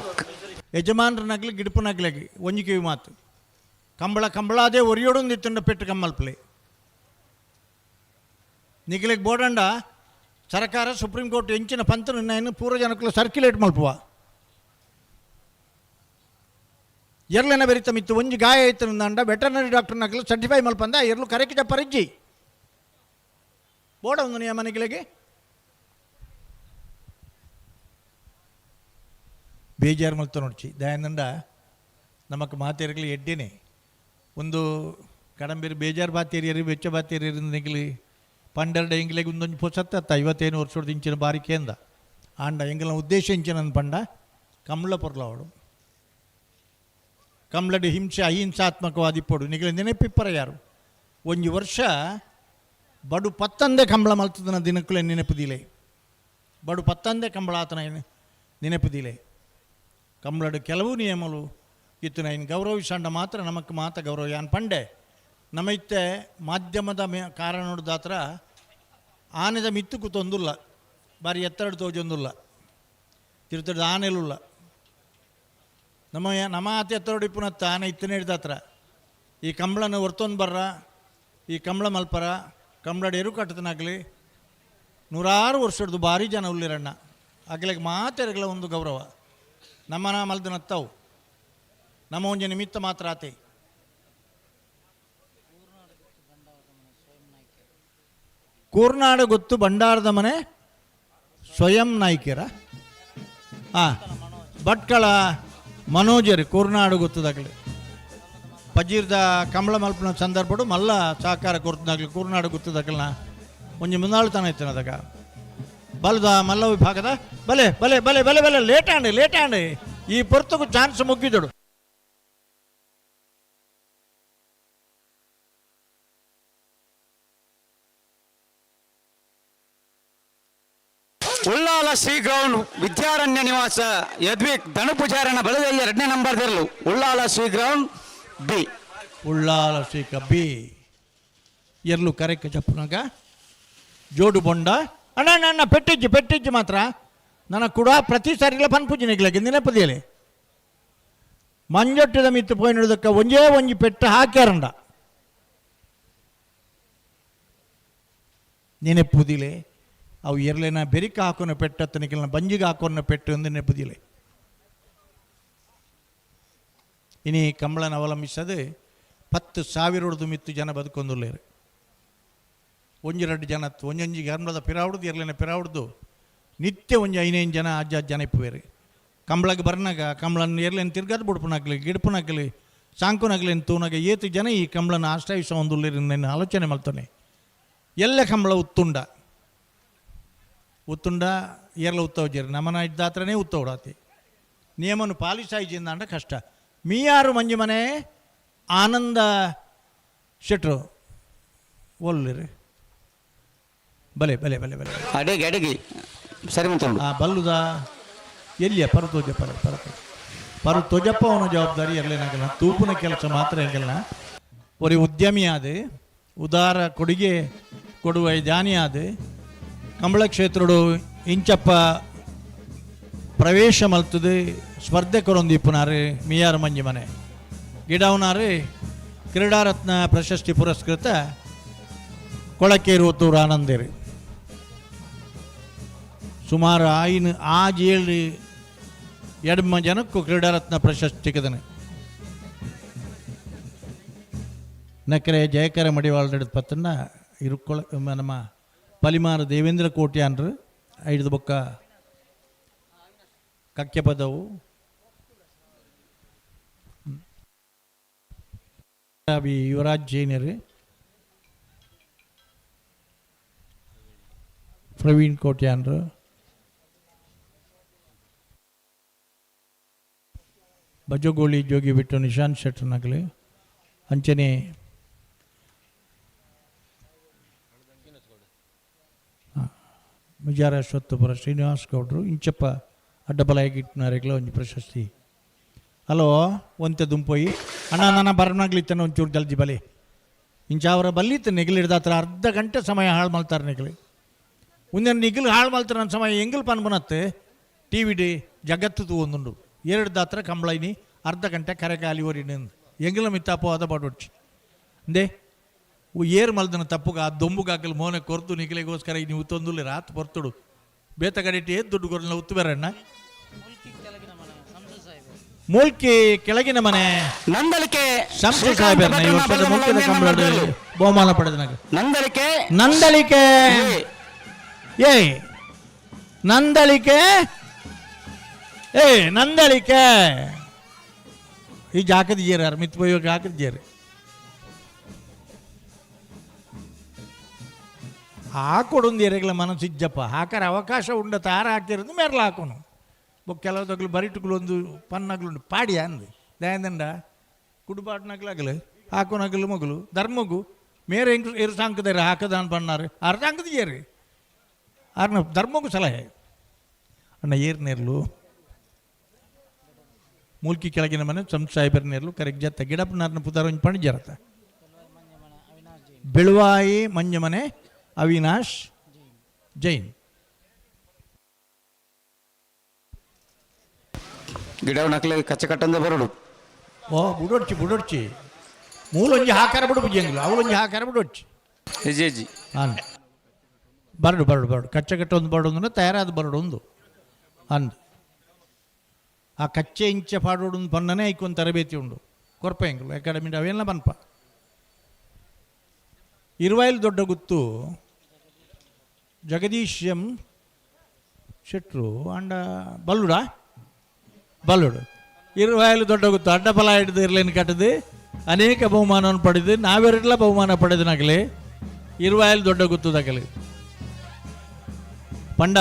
ಯಜಮಾನ್ರನಾಗ್ಲಿ ಗಿಡ್ಪನಾಗ್ಲಾಗಿ ಒಂಜಿ ಕಿವಿ ಮಾತು ಕಂಬಳ ಕಂಬಳ ಅದೇ ಒರಿಯೋಡೊಂದು ಪೆಟ್ಟು ಕಮ್ಮಲ್ಪಲೆ ನಿಖಿಲಿಗೆ ಬೋಡಂಡ ಸರ್ಕಾರ ಸುಪ್ರೀಂ ಕೋರ್ಟ್ ಎಂಚಿನ ಪಂತನು ನಾನು ಪೂರ್ವ ಜನಕ್ಕೂ ಸರ್ಕ್ಯುಲೇಟ್ ಮಲ್ಪುವ ಎರ್ಲೆನ ಬೆರಿತ ಮಿತ್ತು ಒಂಜಿ ಗಾಯ ಆಯ್ತು ಅಂಡ ವೆಟರ್ನರಿ ಡಾಕ್ಟರ್ ನಕಲು ಸರ್ಟಿಫೈ ಮಲ್ಪಂದ ಎರ್ಲು ಕರೆಕ್ಟ್ ಪರಿಜ್ಜಿ ಬೋಡ ಒಂದು ನಿಯಮ ನಿಖಿಲಿಗೆ ಬೇಜಾರು ಮಲ್ತ ನೋಡ್ಚಿ ದಯಾನಂದ ನಮಕ್ ಮಾತೇರ್ಗಲಿ ಎಡ್ಡೇನೆ ಒಂದು ಕಡಂಬೇರು ಬೇಜಾರು ಬಾತೇರಿಯರು ಬೆಚ್ಚ ಬಾತೇರಿಯರು ನಿಗಲಿ ಪಂಡೆರಡು ಎಂಗ್ಲೆಗ್ ಒಂದೊಂದು ಪೊಸತ್ತ 55 ವರ್ಷದ ಇಂಚಿನ ಬಾರಿ ಕೇಂದ ಆಂಡ ಎಂಗಲ ಉದ್ದೇಶ ಇಂಚಿನ ಪಂಡ ಕಮಲ ಪೊರ್ಲವಡು ಕಮ್ಲಡಿ ಹಿಂಸೆ ಅಹಿಂಸಾತ್ಮಕವಾದಿಪ್ಪಡು ನಿಗಲ ನೆನಪಿಪ್ಪರ ಯಾರು ಒಂಜಿ ವರ್ಷ ಬಡು ಪತ್ತಂದೆ ಕಂಬಳ ಮಲ್ತದನ ದಿನಕ್ಕುಲೆ ನೆನಪುದಿಲೆ ಬಡು ಪತ್ತಂದೆ ಕಂಬಳ ಆತನ ನೆನಪುದಿಲೆ ಕಂಬಳಡು ಕೆಲವು ನಿಯಮಲು ಇತ್ತು ನೈನ್ ಗೌರವಿಸಂಡ ಮಾತ್ರ ನಮಕ್ ಮಾತ ಗೌರವ ಯಾನ್ ಪಂಡೆ ನಮ್ಮ ಇತ್ತೆ ಮಾಧ್ಯಮದ ಮೇ ಕಾರಣ ದಾತ್ರ ಆನೆದ ಮಿತ್ತು ಕೂತೊಂದುಲ್ಲ, ಬಾರಿ ಎತ್ತರಡು ತೋಜೊಂದುಲ್ಲ, ತಿರುತಡ್ದು ಆನೆಲುಲ್ಲ. ನಮ್ಮ ನಮ್ಮ ಆತ ಎತ್ತರಡು ಇಪ್ಪುನತ್ತ ಆನೆ ಇತ್ತನೇ ಹಿಡ್ದಾತ್ರ ಈ ಕಂಬಳನ ಹೊರ್ತೊಂದು ಬರ್ರ, ಈ ಕಂಬಳ ಮಲ್ಪರ, ಕಂಬಳಡ್ ಎರು ಕಟ್ಟತನಾಗಲಿ ನೂರಾರು ವರ್ಷಡ್ದು ಭಾರಿ ಜನ ಉಲ್ಲಿರಣ್ಣ. ಅಗಲಿಗೆ ಮಾತೆರಗಲ ಒಂದು ಗೌರವ ನಮ್ಮನ ಮಲ್ದನತ್ತವು ನಮ್ಮ ಒಂಜಿ ನಿಮಿತ್ತ ಮಾತ್ರ ಆತೆ. ಕೂರ್ನಾಡು ಗೊತ್ತು ಭಂಡಾರದ ಮನೆ ಸ್ವಯಂ ನಾಯ್ಕರ, ಹಾಂ ಭಟ್ಕಳ ಮನೋಜರಿ ಕೂರ್ನಾಡು ಗೊತ್ತದಾಗಲಿ ಪಜೀರ್ದ ಕಂಬಳ ಮಲ್ಪನ ಸಂದರ್ಭಡು ಮಲ್ಲ ಸಹಕಾರ ಕೊರ್ತದಾಗಲಿ ಕೂರ್ನಾಡು ಗೊತ್ತದಾಗಲಿನ ಒಂಜಿ ಮುನ್ನಾಳು ತನ ಇತ್ತನದಾಗ ಬಲದ ಮಲ್ಲ ವಿಭಾಗದ ಬಲೆ ಬಲೆ ಬಲೆ ಬಲೆ ಬಲೆ ಲೇಟ್ ಆಂಡ್ ಲೇಟ್ ಆಂಡ್ ಈ ಪೊರ್ತಗೂ ಚಾನ್ಸ್ ಮುಗ್ಗಿದಳು. ಉಳ್ಳಾಲ ಶ್ರೀ ಗ್ರೌಂಡ್ ವಿದ್ಯಾರಣ್ಯ ನಿವಾಸ ಯದ್ವಿಕ್ ಧನುಪೂಜಾರನ ಬಲದಲ್ಲಿ 2ನೇ ನಂಬರ್ ದಿರಲು ಉಳ್ಳಾಲ ಶ್ರೀ ಗ್ರೌಂಡ್ ಬಿ. ಉಳ್ಳಾಲ ಶ್ರೀ ಕಬ್ಬಿ ಎರ್ಲು ಕರೆಕ್ ಚಪ್ಪುನಾಗ ಜೋಡು ಬೊಂಡ ಅಣ್ಣ ಅಣ್ಣ ಅಣ್ಣ ಪೆಟ್ಟಿಜ್ಜಿ ಪೆಟ್ಟಿಜ್ಜಿ ಮಾತ್ರ ನನ್ನ ಕೂಡ ಪ್ರತಿ ಸಾರಿಗಳ ಪನ್ಪೂಜೆ ನಿಗ್ಲಕ್ಕೆ ನೆನಪದಿಯಲಿ ಮಂಜೊಟ್ಟದ ಮಿತ್ತು ಪೋಯಿ ನೋಡೋದಕ್ಕೆ ಒಂಜೇ ಒಂಜಿ ಪೆಟ್ಟು ಹಾಕ್ಯಾರಂಡ ನೆನಪುದಿಲೆ ಅವು ಎರ್ಲೆನ ಬೆರಿಕ ಹಾಕೋನ ಪೆಟ್ಟತ್ತನಿಕೆಲ್ಲ ಬಂಜಿಗೆ ಹಾಕೋನ ಪೆಟ್ಟು ಎಂದು ನೆನಪುದಿಲೆ. ಇನಿ ಕಂಬಳನ ಅವಲಂಬಿಸದೆ 10,000 ಮಿತ್ತು ಜನ ಬದುಕೊಂದುಲ್ಲೇರು. ಒಂಜಿ ಎರಡು ಜನ ಒಂಜೊಂಜಿ ಗರ್ಮದ ಪಿರಾವುಡ್ದು ಎರ್ಲೆನ ಪಿರಾವುಡ್ದು ನಿತ್ಯ ಒಂಜಿ 5 ಜನ ಅಜ್ಜ ಜನ ಇಪ್ಪುವೇರು. ಕಂಬಳಗೆ ಬರ್ನಾಗ ಕಂಬಳನ ಎರ್ಲೆನ ತಿರ್ಗಾದ ಬುಡ್ಪುನಾಗ್ಲಿ ಗಿಡ್ಪುನಾಗ್ಲಿ ಸಾಂಕುನಾಗ್ಲಿ ತೂನಾಗ ಏತು ಜನ ಈ ಕಂಬಳನ ಆಶ್ರಯಿಸ ಒಂದುಲ್ಲೇರು ನನ್ನ ಆಲೋಚನೆ ಮಲ್ತಾನೆ. ಎಲ್ಲ ಕಂಬಳ ಉತ್ತುಂಡ ಉತ್ತುಂಡ ಏರ್ಲ ಉತ್ತವಜೇರು ನಮನ ಇದ್ದಾತ್ರನೇ ಉತ್ತವಡಾತಿ ನಿಯಮನು ಪಾಲಿಸಾಯಿಜಿಂದ ಕಷ್ಟ. ಮೀಯಾರು ಮಂಜು ಮನೆ ಆನಂದ ಶೆಟ್ರು ಒಲ್ಲಿರಿ ಬಲೆ ಬಲೆ ಬಲೆ ಬಲೆ ಅಡಿಗೆ ಅಡಿಗೆ ಸರಿ ಮಂತುಂಡು. ಆ ಬಲ್ಲುದ ಎಲ್ಲಿಯ ಪರತೋಜಪ್ಪ ಪರತು ಪರತೋಜಪ್ಪ ಅವನ ಜವಾಬ್ದಾರಿ ಎರ್ಲೇನಾಗಲ್ಲ, ತೂಪುನ ಕೆಲಸ ಮಾತ್ರ ಹೆಂಗಲ್ಲ. ಒರಿ ಉದ್ಯಮಿಯಾದ ಉದಾರ ಕೊಡುಗೆ ಕೊಡುವ ದಾನಿಯಾದ ಕಂಬಳ ಕ್ಷೇತ್ರಡು ಇಂಚಪ್ಪ ಪ್ರವೇಶ ಮಲ್ತದೆ ಸ್ಪರ್ಧೆ ಕೊರೊಂದಿಪ್ಪುನಾರು ಮಿಯಾರ್ ಮಂಜಿ ಮನೆ ಗಿಡವನಾರು ಕ್ರೀಡಾರತ್ನ ಪ್ರಶಸ್ತಿ ಪುರಸ್ಕೃತ ಕೊಳಕೇರು ಒತ್ತೂರು ಆನಂದೇರು. ಸುಮಾರು 5 6 7 ಎಡ್ಮ ಜನಕ್ಕೂ ಕ್ರೀಡಾರತ್ನ ಪ್ರಶಸ್ತಿ ಸಿಕ್ಕದನೆ. ನಕರೆ ಜಯಕರ ಮಡಿವಾಳ ಪತ್ತನ್ನ ಇರುಕೊಳ ನಮ್ಮ ಪಲಿಮಾರ ದೇವೇಂದ್ರ ಕೋಟ್ಯಾನ್ರು ಐದು ಬೊಕ್ಕ ಕಕ್ಕೆ ಪದವು ಬಿ ಯುವರಾಜ್ ಜೈನರು ಪ್ರವೀಣ್ ಕೋಟ್ಯಾನ್ರು ಬಜಗೋಳಿ ಜೋಗಿ ಬಿಟ್ಟು ನಿಶಾಂತ್ ಶೆಟ್ಟರ್ನಾಗಲಿ ಅಂಚನೆ ಮಿಜಾರ ಅಶ್ವತ್ಥಪುರ ಶ್ರೀನಿವಾಸ್ ಗೌಡ್ರು ಇಂಚಪ್ಪ ಅಡ್ಡಬಲಾಗಿಟ್ಟಿನಾರೆಗ್ಲ ಒಂಜಿ ಪ್ರಶಸ್ತಿ. ಹಲೋ ಒಂತೆ ದುಂಪೋಯಿ ಅಣ್ಣ ನನ್ನ ಬರನಾಗ್ಲಿತ್ತಾನೆ ಒಂಚೂರು ಜಲ್ದಿ ಬಲಿ ಇಂಚಾವರ ಬಲ್ಲಿತ್ತು ನಿಗಲಿಡ್ದಾತ್ರ ಅರ್ಧ ಗಂಟೆ ಸಮಯ ಹಾಳು ಮಲ್ತಾರೆ ನಿಗಲಿ ಒಂದೇ ನಿಗಲು ಹಾಳು ಮಲ್ತಾರೆ ನನ್ನ ಸಮಯ ಎಂಗಲ್ ಪನ್ಬನತ್ತೆ ಟಿ ವಿ ಡಿ ಜಗತ್ತು ತೂ ಒಂದುಂಡು ಎರಡು ದಾತ್ರ ಕಂಬಳೈನಿ ಅರ್ಧ ಗಂಟೆ ಕರೆಕಾಲಿ ಓರಿ ಎಂಗಲ ಮಿತ್ತಾಪೋ ಅದ ಬಾಡೊಡ್ಚಿ ಅಂದೆ ಏರ್ ಮಲ್ದನ ತಪ್ಪುಗ ಆ ದೊಂಬುಗಾಕಲು ಮೋನೆ ಕೊರ್ದು ನಿಗಲಿಗೋಸ್ಕರ ನೀವು ತೊಂದುಲ್ಲ ರಾತ್ ಬರ್ತುಡು ಬೇತ ಕಡೆಟಿ ಏತ್ ದುಡ್ಡು ಕೊರಲ್ಲ ಉತ್ತು ಬೇರಣ್ಣ. ಮೂಲ್ಕಿ ಕೆಳಗಿನ ಮನೆ ನಂದಳಿಕೆ ಶಂಸು ಸಾಹೇಬರ್ನ ಈ ವರ್ಷದ ಮುಖ್ಯದ ಕಂಬಳದಲ್ಲಿ ಬಹುಮಾನ ಪಡೆದ ನಂದಳಿಕೆ ನಂದಳಿಕೆ ಏ ನಂದಳಿಕೆ ಏ ನಂದಳಿಕೆ ಈ ಜಾಕದ ಜೇರು ಯಾರು ಮಿತ್ ಬಯ್ಯೋಕೆ ಹಾಕದ ಜೇರು ಹಾಕೊಡೊಂದು ಎರೆಗಳ ಮನಸ್ಸು ಇಜ್ಜಪ್ಪ ಹಾಕರ ಅವಕಾಶ ಉಂಡ ತಾರ ಹಾಕಿರೋದು ಮೇರ್ಲ ಹಾಕೋನು ಬೊಕ್ಕ ಕೆಲವು ಬರಿಟುಗಳು ಒಂದು ಪನ್ನಗ್ಲುಂಡು ಪಾಡಿಯ ಅಂದು ದಯದಂಡ ಕುಡುಬಾಟ್ನಾಗ್ಲಾಗಲು ಹಾಕೋನಾಗಲು ಮಗಲು ಧರ್ಮಗು ಮೇರೆ ಎಂಕ್ ಎರು ಸಾಂಕದಾರ ಹಾಕದ ಪನ್ನಾರು ಆರು ಸಾಂಕದ ಏರಿ ಆರ್ನ ಧರ್ಮಗು ಸಲಹೆ ಅಣ್ಣ ಏರ್ ನೇರ್ಲು ಮೂಲ್ಕಿ ಕೆಳಗಿನ ಮನೆ ಸಂಸಾಯಿಬರ್ ನೇರ್ಲು ಕರೆಕ್ಟ್ ಜತ್ತ ಗಿಡಪ್ಪನಾರ್ನ ಪುದಾರ ಒಂಜಿ ಪಣಿ ಜರತ. ಬೆಳುವಾಯಿ ಮಂಜಮನೆ ಅವಿನಾಶ್ ಜೈನ್. ಗಿಡವನಕ್ಲೆ ಕಚ್ಚೆ ಕಟ್ಟಂದ ಬರಡು. ಓ ಬುಡೊಡ್ಚಿ ಬುಡೊಡ್ಚಿ ಮೂಲೊಂಜಿ ಹಾಕಾರ ಬಿಡು ಬುಜ್ಜಂಗಿಲ್ಲ, ಅವಳೊಂಜಿ ಹಾಕಾರ ಬಿಡೊಡ್ಚಿ. ಹೆಜ್ಜೆ ಹಾಂ, ಬರಡು ಬರಡು ಬರಡು ಕಚ್ಚೆ ಕಟ್ಟೊಂದು ಬರಡು ಅಂದ್ರೆ ತಯಾರಾದ ಬರಡು ಒಂದು ಅಂದು ಆ ಕಚ್ಚೆ ಇಂಚೆ ಪಾಡೋಡು ಪನ್ನನೇ ಐಕೊಂದು ತರಬೇತಿ ಉಂಡು ಕೊರ್ಪ ಎಂಕುಲು ಅಕಾಡೆಮಿ ಅವೆಲ್ಲ ಬನ್ಪ. ಇರುವಾಯಿಲ್ ದೊಡ್ಡ ಗುತ್ತು ಜಗದೀಶ್ ಎಂ ಶೆಟ್ರು ಅಂಡ ಬಲ್ಲುಡ ಬಲ್ಲುಡು ಇರುವಾಯಿಲು ದೊಡ್ಡ ಗುತ್ತು ಅಡ್ಡ ಫಲ ಹಿಡಿದು ಇರ್ಲೇನು ಕಟ್ಟದು ಅನೇಕ ಬಹುಮಾನವನ್ನು ಪಡೆದು ನಾವೆರಡ್ಲ ಬಹುಮಾನ ಪಡೆದನಾಗಲಿ ಇರುವಾಯಿಲ್ ದೊಡ್ಡ ಗುತ್ತು ದಕಲಿ ಪಂಡ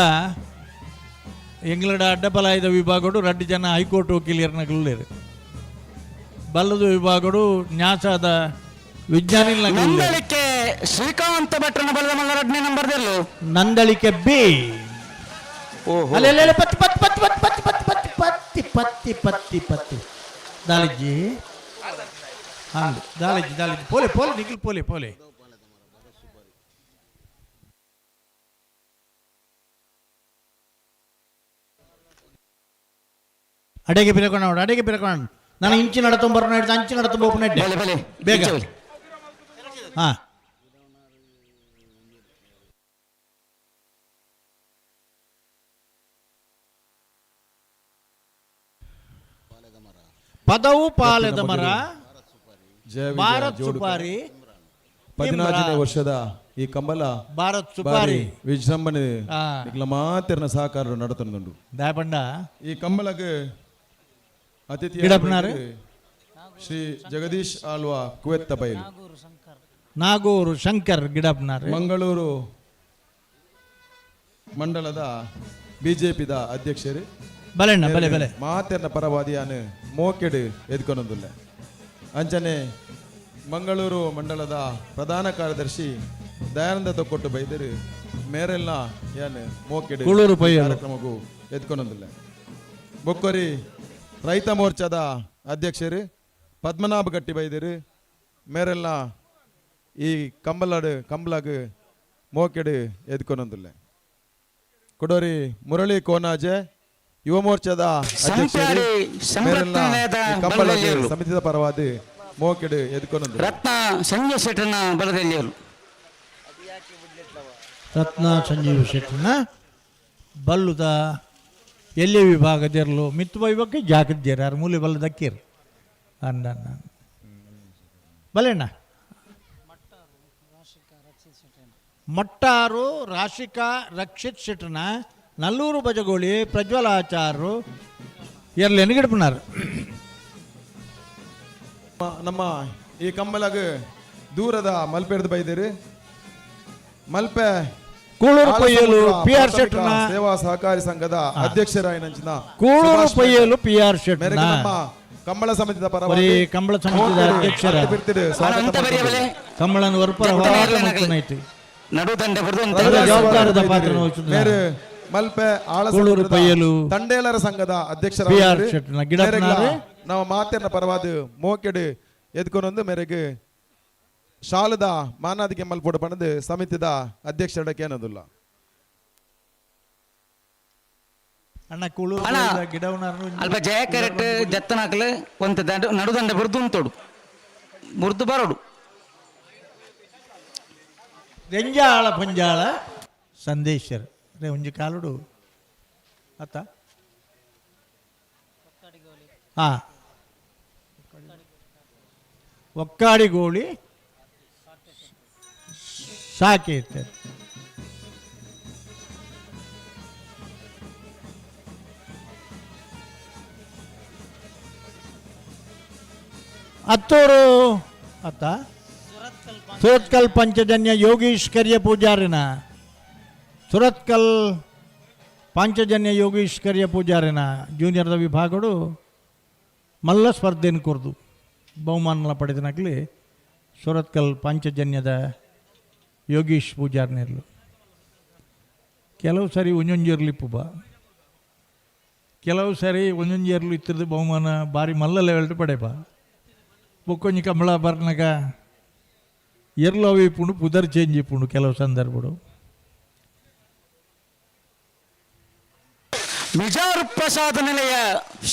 ಎಂಗ್ಲಡ ಅಡ್ಡಪಲಾಯದ ವಿಭಾಗಡು ರಡ್ಡು ಜನ ಹೈಕೋರ್ಟ್ ವಕೀಲರ್ನಗಲ್ಲೇರು ಬಲ್ಲದ ವಿಭಾಗಡು ನ್ಯಾಸದ ವಿಜ್ಞಾನಿ ನಂದಳಿಕೆ ಶ್ರೀಕಾಂತ ಭಟ್ರನ ಬಲದ ಮಲ್ಲ ಎರಡನೇ ನಂಬರ್ ದೆಲ್ಲು. ನಂದಳಿಕೆ ಬಿ. ಓಹೋ. ಅಲ್ಲೆಲ್ಲೆಲ್ಲ ಪತ್ತಿ ಪತ್ತಿ ಪತ್ತಿ ಪತ್ತಿ ಪತ್ತಿ ಪತ್ತಿ ಪತ್ತಿ ಪತ್ತಿ ಪತ್ತಿ ಪತ್ತಿ ದಾಲಿಜ್ಜಿ ಅಂದು ದಾಲಿಜ್ಜಿ ದಾಲಿಜ್ಜಿ ಪೋಲೆ ಪೋಲೆ ನಿಖಿಲ್ ಪೋಲೆ ಪೋಲೆ. ಅಡೆಗೆ ಬಿರಕೊಂಡು ಅಡೆಗೆ ಬಿರಕೊಂಡು ನಾನು ಇಂಚಿ ನಡತೊಂಬರ್ನ ಹಿಡ್ದು ಅಂಚಿ ನಡತೊಂಬ ಬಲೆ ಬಲೆ ಬೇಗ. ಹಾ ಪದವು ಪಾಲೆದ ಮರ ಭಾರತ್ ಸುಪಾರಿ 14ನೇ ವರ್ಷದ ಈ ಕಂಬಲ ಭಾರತ್ ಸುಪಾರಿ ವಿಜೃಂಭಣೆ ನಿಕ್ಲ ಮಾತಿರ್ನ ಸಹಕಾರ ನಡತನುಂಡು. ದಾಪಂಡ ಈ ಕಂಬಲಕ್ಕೆ ಅತಿಥಿ ಗಿಡಪ್ಪನಾರು? ಶ್ರೀ ಜಗದೀಶ್ ಆಳ್ವಾ ಕುವೆತ್ತ ಬೈಲು, ನಾಗೂರು ಶಂಕರ್ ಗಿಡಪ್ಪನಾರು, ಮಂಗಳೂರು ಮಂಡಲದ ಬಿಜೆಪಿದ ಅಧ್ಯಕ್ಷರು. ಬಲೆಣ್ಣ ಬಲೆ ಬಲೆ ಮಾತೆರ್ನ ಪರವಾದಿಯಾನು ಮೋಕೆಡು ಎದ್ಕೊನೊಂದುಲ್ಲ. ಅಂಚನೆ ಮಂಗಳೂರು ಮಂಡಲದ ಪ್ರಧಾನ ಕಾರ್ಯದರ್ಶಿ ದಯಾನಂದ ತೊಕ್ಕೊಟ್ಟು ಬೈದರು ಮೇರೆಲ್ಲ ಯಾನ್ ಮೋಕೆಡು ಕೂಳೂರು ಪಯ್ಯಲು. ಕಾರ್ಯಕ್ರಮಕ್ಕೂ ಎದ್ಕೊನೊಂದುಲ್ಲ. ಬೊಕ್ಕೊರಿ ರೈತ ಮೋರ್ಚಾದ ಅಧ್ಯಕ್ಷರು ಪದ್ಮನಾಭ ಗಟ್ಟಿ ಬೈದರು ಮೇರೆಲ್ಲ ಈ ಕಂಬಲಾಡು ಕಂಬಲಾಗ ಮೋಕೆಡು ಎದ್ಕೊನೊಂದುಲ್ಲ. ಕೊಡೋರಿ ಮುರಳಿ ಕೋನಾಜೆ ಯುವ ಮೋರ್ಚಾದ ಅಧ್ಯಕ್ಷರು ಮೇರೆಲ್ಲ ಈ ಕಂಬಲಾಗ ಸಮಿತಿದ ಪರವಾದ ಮೋಕೆಡು ಎದ್ಕೊನೊಂದು. ರತ್ನ ಸಂಜಯ್ ಶೆಟ್ಟರ್ನ ಬಲದಲ್ಲಿಯವರು. ರತ್ನ ಸಂಜೀವ್ ಶೆಟ್ಟರ್ನ ಬಲ್ಲುದ ಎಲ್ಲಿ ವಿಭಾಗದಿರಲು ಮಿತ್ತು ಬೈಬಕ್ಕೆ ಜಾಕದ್ದೇರು ಯಾರು ಮೂಲೆ ಬಲ್ಲ ದಕ್ಕೀರು ಅಂದ ಬಲೆಣ್ಣ. ಮಟ್ಟಾರು ರಾಶಿಕಾ ರಕ್ಷಿತ್ ಶೆಟ್ಟರ್ನ ನಲ್ಲೂರು ಬಜಗೋಳಿ ಪ್ರಜ್ವಲ ಆಚಾರರು ಎರ್ಲು ಎನ್ಗಿಡ್ಪನಾರು. ನಮ್ಮ ಈ ಕಂಬಲಗ ದೂರದ ಮಲ್ಪೆಡ್ದು ಬೈದಿರಿ ಮಲ್ಪೆ ಕೂಳೂರು ಪಯ್ಯಲು ಪಿ ಆರ್ ಶೆಟ್ಟರ್ನ ಸೇವಾ ಸಹಕಾರಿ ಸಂಘದ ಅಧ್ಯಕ್ಷರಾಯಿನಂಚಿನ ಕೂಳೂರು ಪಯ್ಯಲು ಪಿ ಆರ್ ಶೆಟ್ಟರ್ನ ನಮ್ಮ ಕಂಬಳ ಸಮಿತಿದ ಪರವಾಗಿ ಕಂಬಳ ಸಮಿತಿದ ಅಧ್ಯಕ್ಷರ ಕಂಬಳನ ವರ್ಪರ ಹೋರಾಟ ಮಾಡ್ತಾನೈತಿ. ಜವಾಬ್ದಾರದ ಪಾತ್ರ ಮಲ್ಪೆ ಕೂಳೂರು ಪಯ್ಯಲು ತಂಡೇಲರ ಸಂಘದ ಅಧ್ಯಕ್ಷರ ಪಿ ಆರ್ ಶೆಟ್ಟರ್ನ ಗಿಡಪ್ಪನಾರು ನಾವು ಮಾತೆರ್ನ ಪರವಾದ ಮೋಕೆಡು ಎದ್ಕೊನೊಂದು ಮೇರೆಗೆ ಶಾಲದ ಮಾನಾದಿಗೆ ಮಲ್ಪೋಡು ಪಣದು ಸಮಿತಿದ ಅಧ್ಯಕ್ಷರಕ್ಕೆ ಏನದಿಲ್ಲ. ಅಣ್ಣ ಕೂಳೂರು ಗಿಡವನಾರು ಅಲ್ಪ ಜಯ ಕರೆಕ್ಟ್ ಜತ್ತನಾಕಲು ಒಂತ ನಡುದಂಡ ಬುರ್ದು ಉಂತೋಡು ಬುರ್ದು ಬರೋಡು. ರೆಂಜಾಳ ಪಂಜಾಳ ಸಂದೇಶರ್ ರೇ ಒಂಜಿ ಕಾಲುಡು ಅತ್ತ ಹಾ ಒಕ್ಕಾಡಿಗೋಳಿ ಸಾಕೇತ. ಅತ್ತೂರು ಅತ್ತ ಸುರತ್ಕಲ್ ಪಂಚಜನ್ಯ ಯೋಗೀಶ್ ಕರಿಯ ಪೂಜಾರಿನ ಸುರತ್ಕಲ್ ಪಾಂಚಜನ್ಯ ಯೋಗೀಶ್ ಕರಿಯ ಪೂಜಾರಿನ ಜೂನಿಯರ್ದ ವಿಭಾಗಡು ಮಲ್ಲ ಸ್ಪರ್ಧೆಯನ್ನು ಕೊರ್ದು ಬಹುಮಾನ ಪಡೆದನಾಗಲಿ ಸುರತ್ಕಲ್ ಪಾಂಚಜನ್ಯದ ಯೋಗೀಶ್ ಪೂಜಾರಿನಿರ್ಲು. ಕೆಲವು ಸರಿ ಒಂಜೊಂಜಿರ್ಲಿಪ್ಪು ಬಾ ಕೆಲವು ಸರಿ ಒಂಜೊಂಜಿರ್ಲು ಇತ್ತಿರ್ದು ಬಹುಮಾನ ಭಾರಿ ಮಲ್ಲ ಲೆವೆಲ್ ಪಡೆಪ. ಬೊಕ್ಕೊಂಜಿ ಕಂಬಳ ಬರ್ನಗ ಎರ್ಲು ಅವು ಇಪ್ಪುಂಡು ಪುದರ್ ಚೇಂಜ್ ಇಪ್ಪುಂಡು ಕೆಲವು ಸಂದರ್ಭಡು. ಮಿಜಾರು ಪ್ರಸಾದ ನಿಲಯ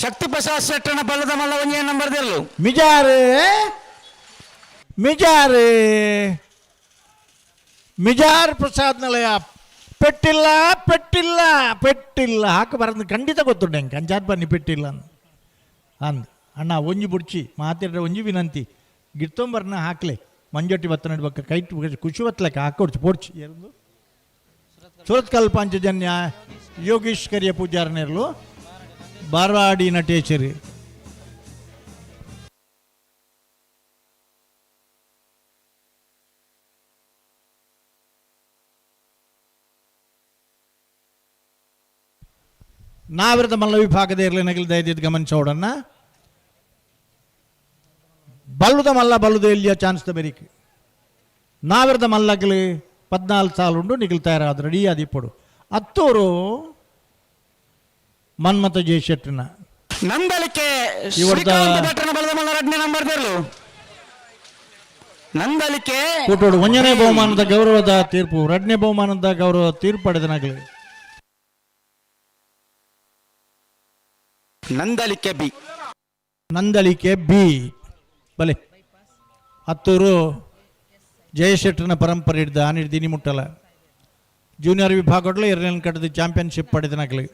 ಶಕ್ತಿ ಪ್ರಸಾದ್ ಶೆಟ್ಟನ ಬಲ್ಲದ ಮಲ್ಲ ಒಂಜೇ ನಂಬರ್ ದೆರ್ಲು. ಮಿಜಾರು ಮಿಜಾರು ಮಿಜಾರ್ ಪ್ರಸಾದ್ ನಿಲಯ ಪೆಟ್ಟಿಲ್ಲ ಪೆಟ್ಟಿಲ್ಲ ಪೆಟ್ಟಿಲ್ಲ ಹಾಕಬಾರದು ಖಂಡಿತ ಗೊತ್ತುಂಟು ಹೆಂಗೆ ಕಂಚಾತ್ ಬನ್ನಿ ಪೆಟ್ಟಿಲ್ಲ ಅಂದ್ ಅಂದ್ ಅಣ್ಣ ಒಂಜಿ ಬುಡ್ಚಿ ಮಾತಿರ ಒಂಜಿ ವಿನಂತಿ ಗಿರ್ತೊಂಬರ್ನ ಹಾಕ್ಲೆ ಮಂಜೊಟ್ಟಿ ಬತ್ತ ನಡ್ಬಕ್ಕ ಕೈಟ್ ಖುಷಿ ಬತ್ತಲಕ್ಕ ಹಾಕೊಡ್ಚು ಪೋಡ್ಚಿ ಎರಡು ಸುರತ್ಕಲ್ ಪಾಂಚಜನ್ಯ ಯೋಗೀಶ್ ಕರಿಯ ಪೂಜಾರನೇರ್ಲು ಬಾರ್ವಾಡಿ ನಟೇಶರಿ. ನಾವಿರದ ಮಲ್ಲ ವಿಭಾಗದ ಇರಲಿ ನಗಲು ದಯದಿದ್ದು ಗಮನಿಸೋಡನ್ನ ಬಲ್ಲುದ ಮಲ್ಲ ಬಲ್ಲುದ ಎಲ್ಲಿಯ ಚಾನ್ಸ್ the ಬೆರಿಕ್ ನಾವಿರದ ಮಲ್ಲಗಲಿ 14 ಸಾಲುಂಡು ನಿಗಲು ತಯಾರಾದ ರೆಡಿ ಆದಿಪ್ಪಡು ಅತ್ತೂರು ಮನ್ಮಥ ಜಯಶೆಟ್ಟಿನ ನಂದಳಿಕೆ ಇವರ್ದ ಶ್ರೀಕಾಂತ ಭಟ್ರನ ಬಲದ ಮಲ್ಲ ಎರಡನೇ ನಂಬರ್ ದೆರ್ಲು. ನಂದಳಿಕೆ ಕೂಟೋಡು ಒಂಜನೇ ಬಹುಮಾನದ ಗೌರವದ ತೀರ್ಪು ಎರಡನೇ ಬಹುಮಾನದ ಗೌರವ ತೀರ್ಪು ಪಡೆದನಾಗಲಿ. ನಂದಳಿಕೆ ಬಿ. ನಂದಳಿಕೆ ಬಿ ಬಲೆ ಹತ್ತೂರು ಜಯಶೆಟ್ಟನ ಪರಂಪರೆ ಹಿಡ್ದ ಆನಿಡ್ದಿನಿ ಮುಟ್ಟಲ ಜೂನಿಯರ್ ವಿಭಾಗದಲ್ಲೂ ಎರಡನೇ ಕಟ್ಟದ ಚಾಂಪಿಯನ್ಶಿಪ್ ಪಡೆದನಾಗಲಿ.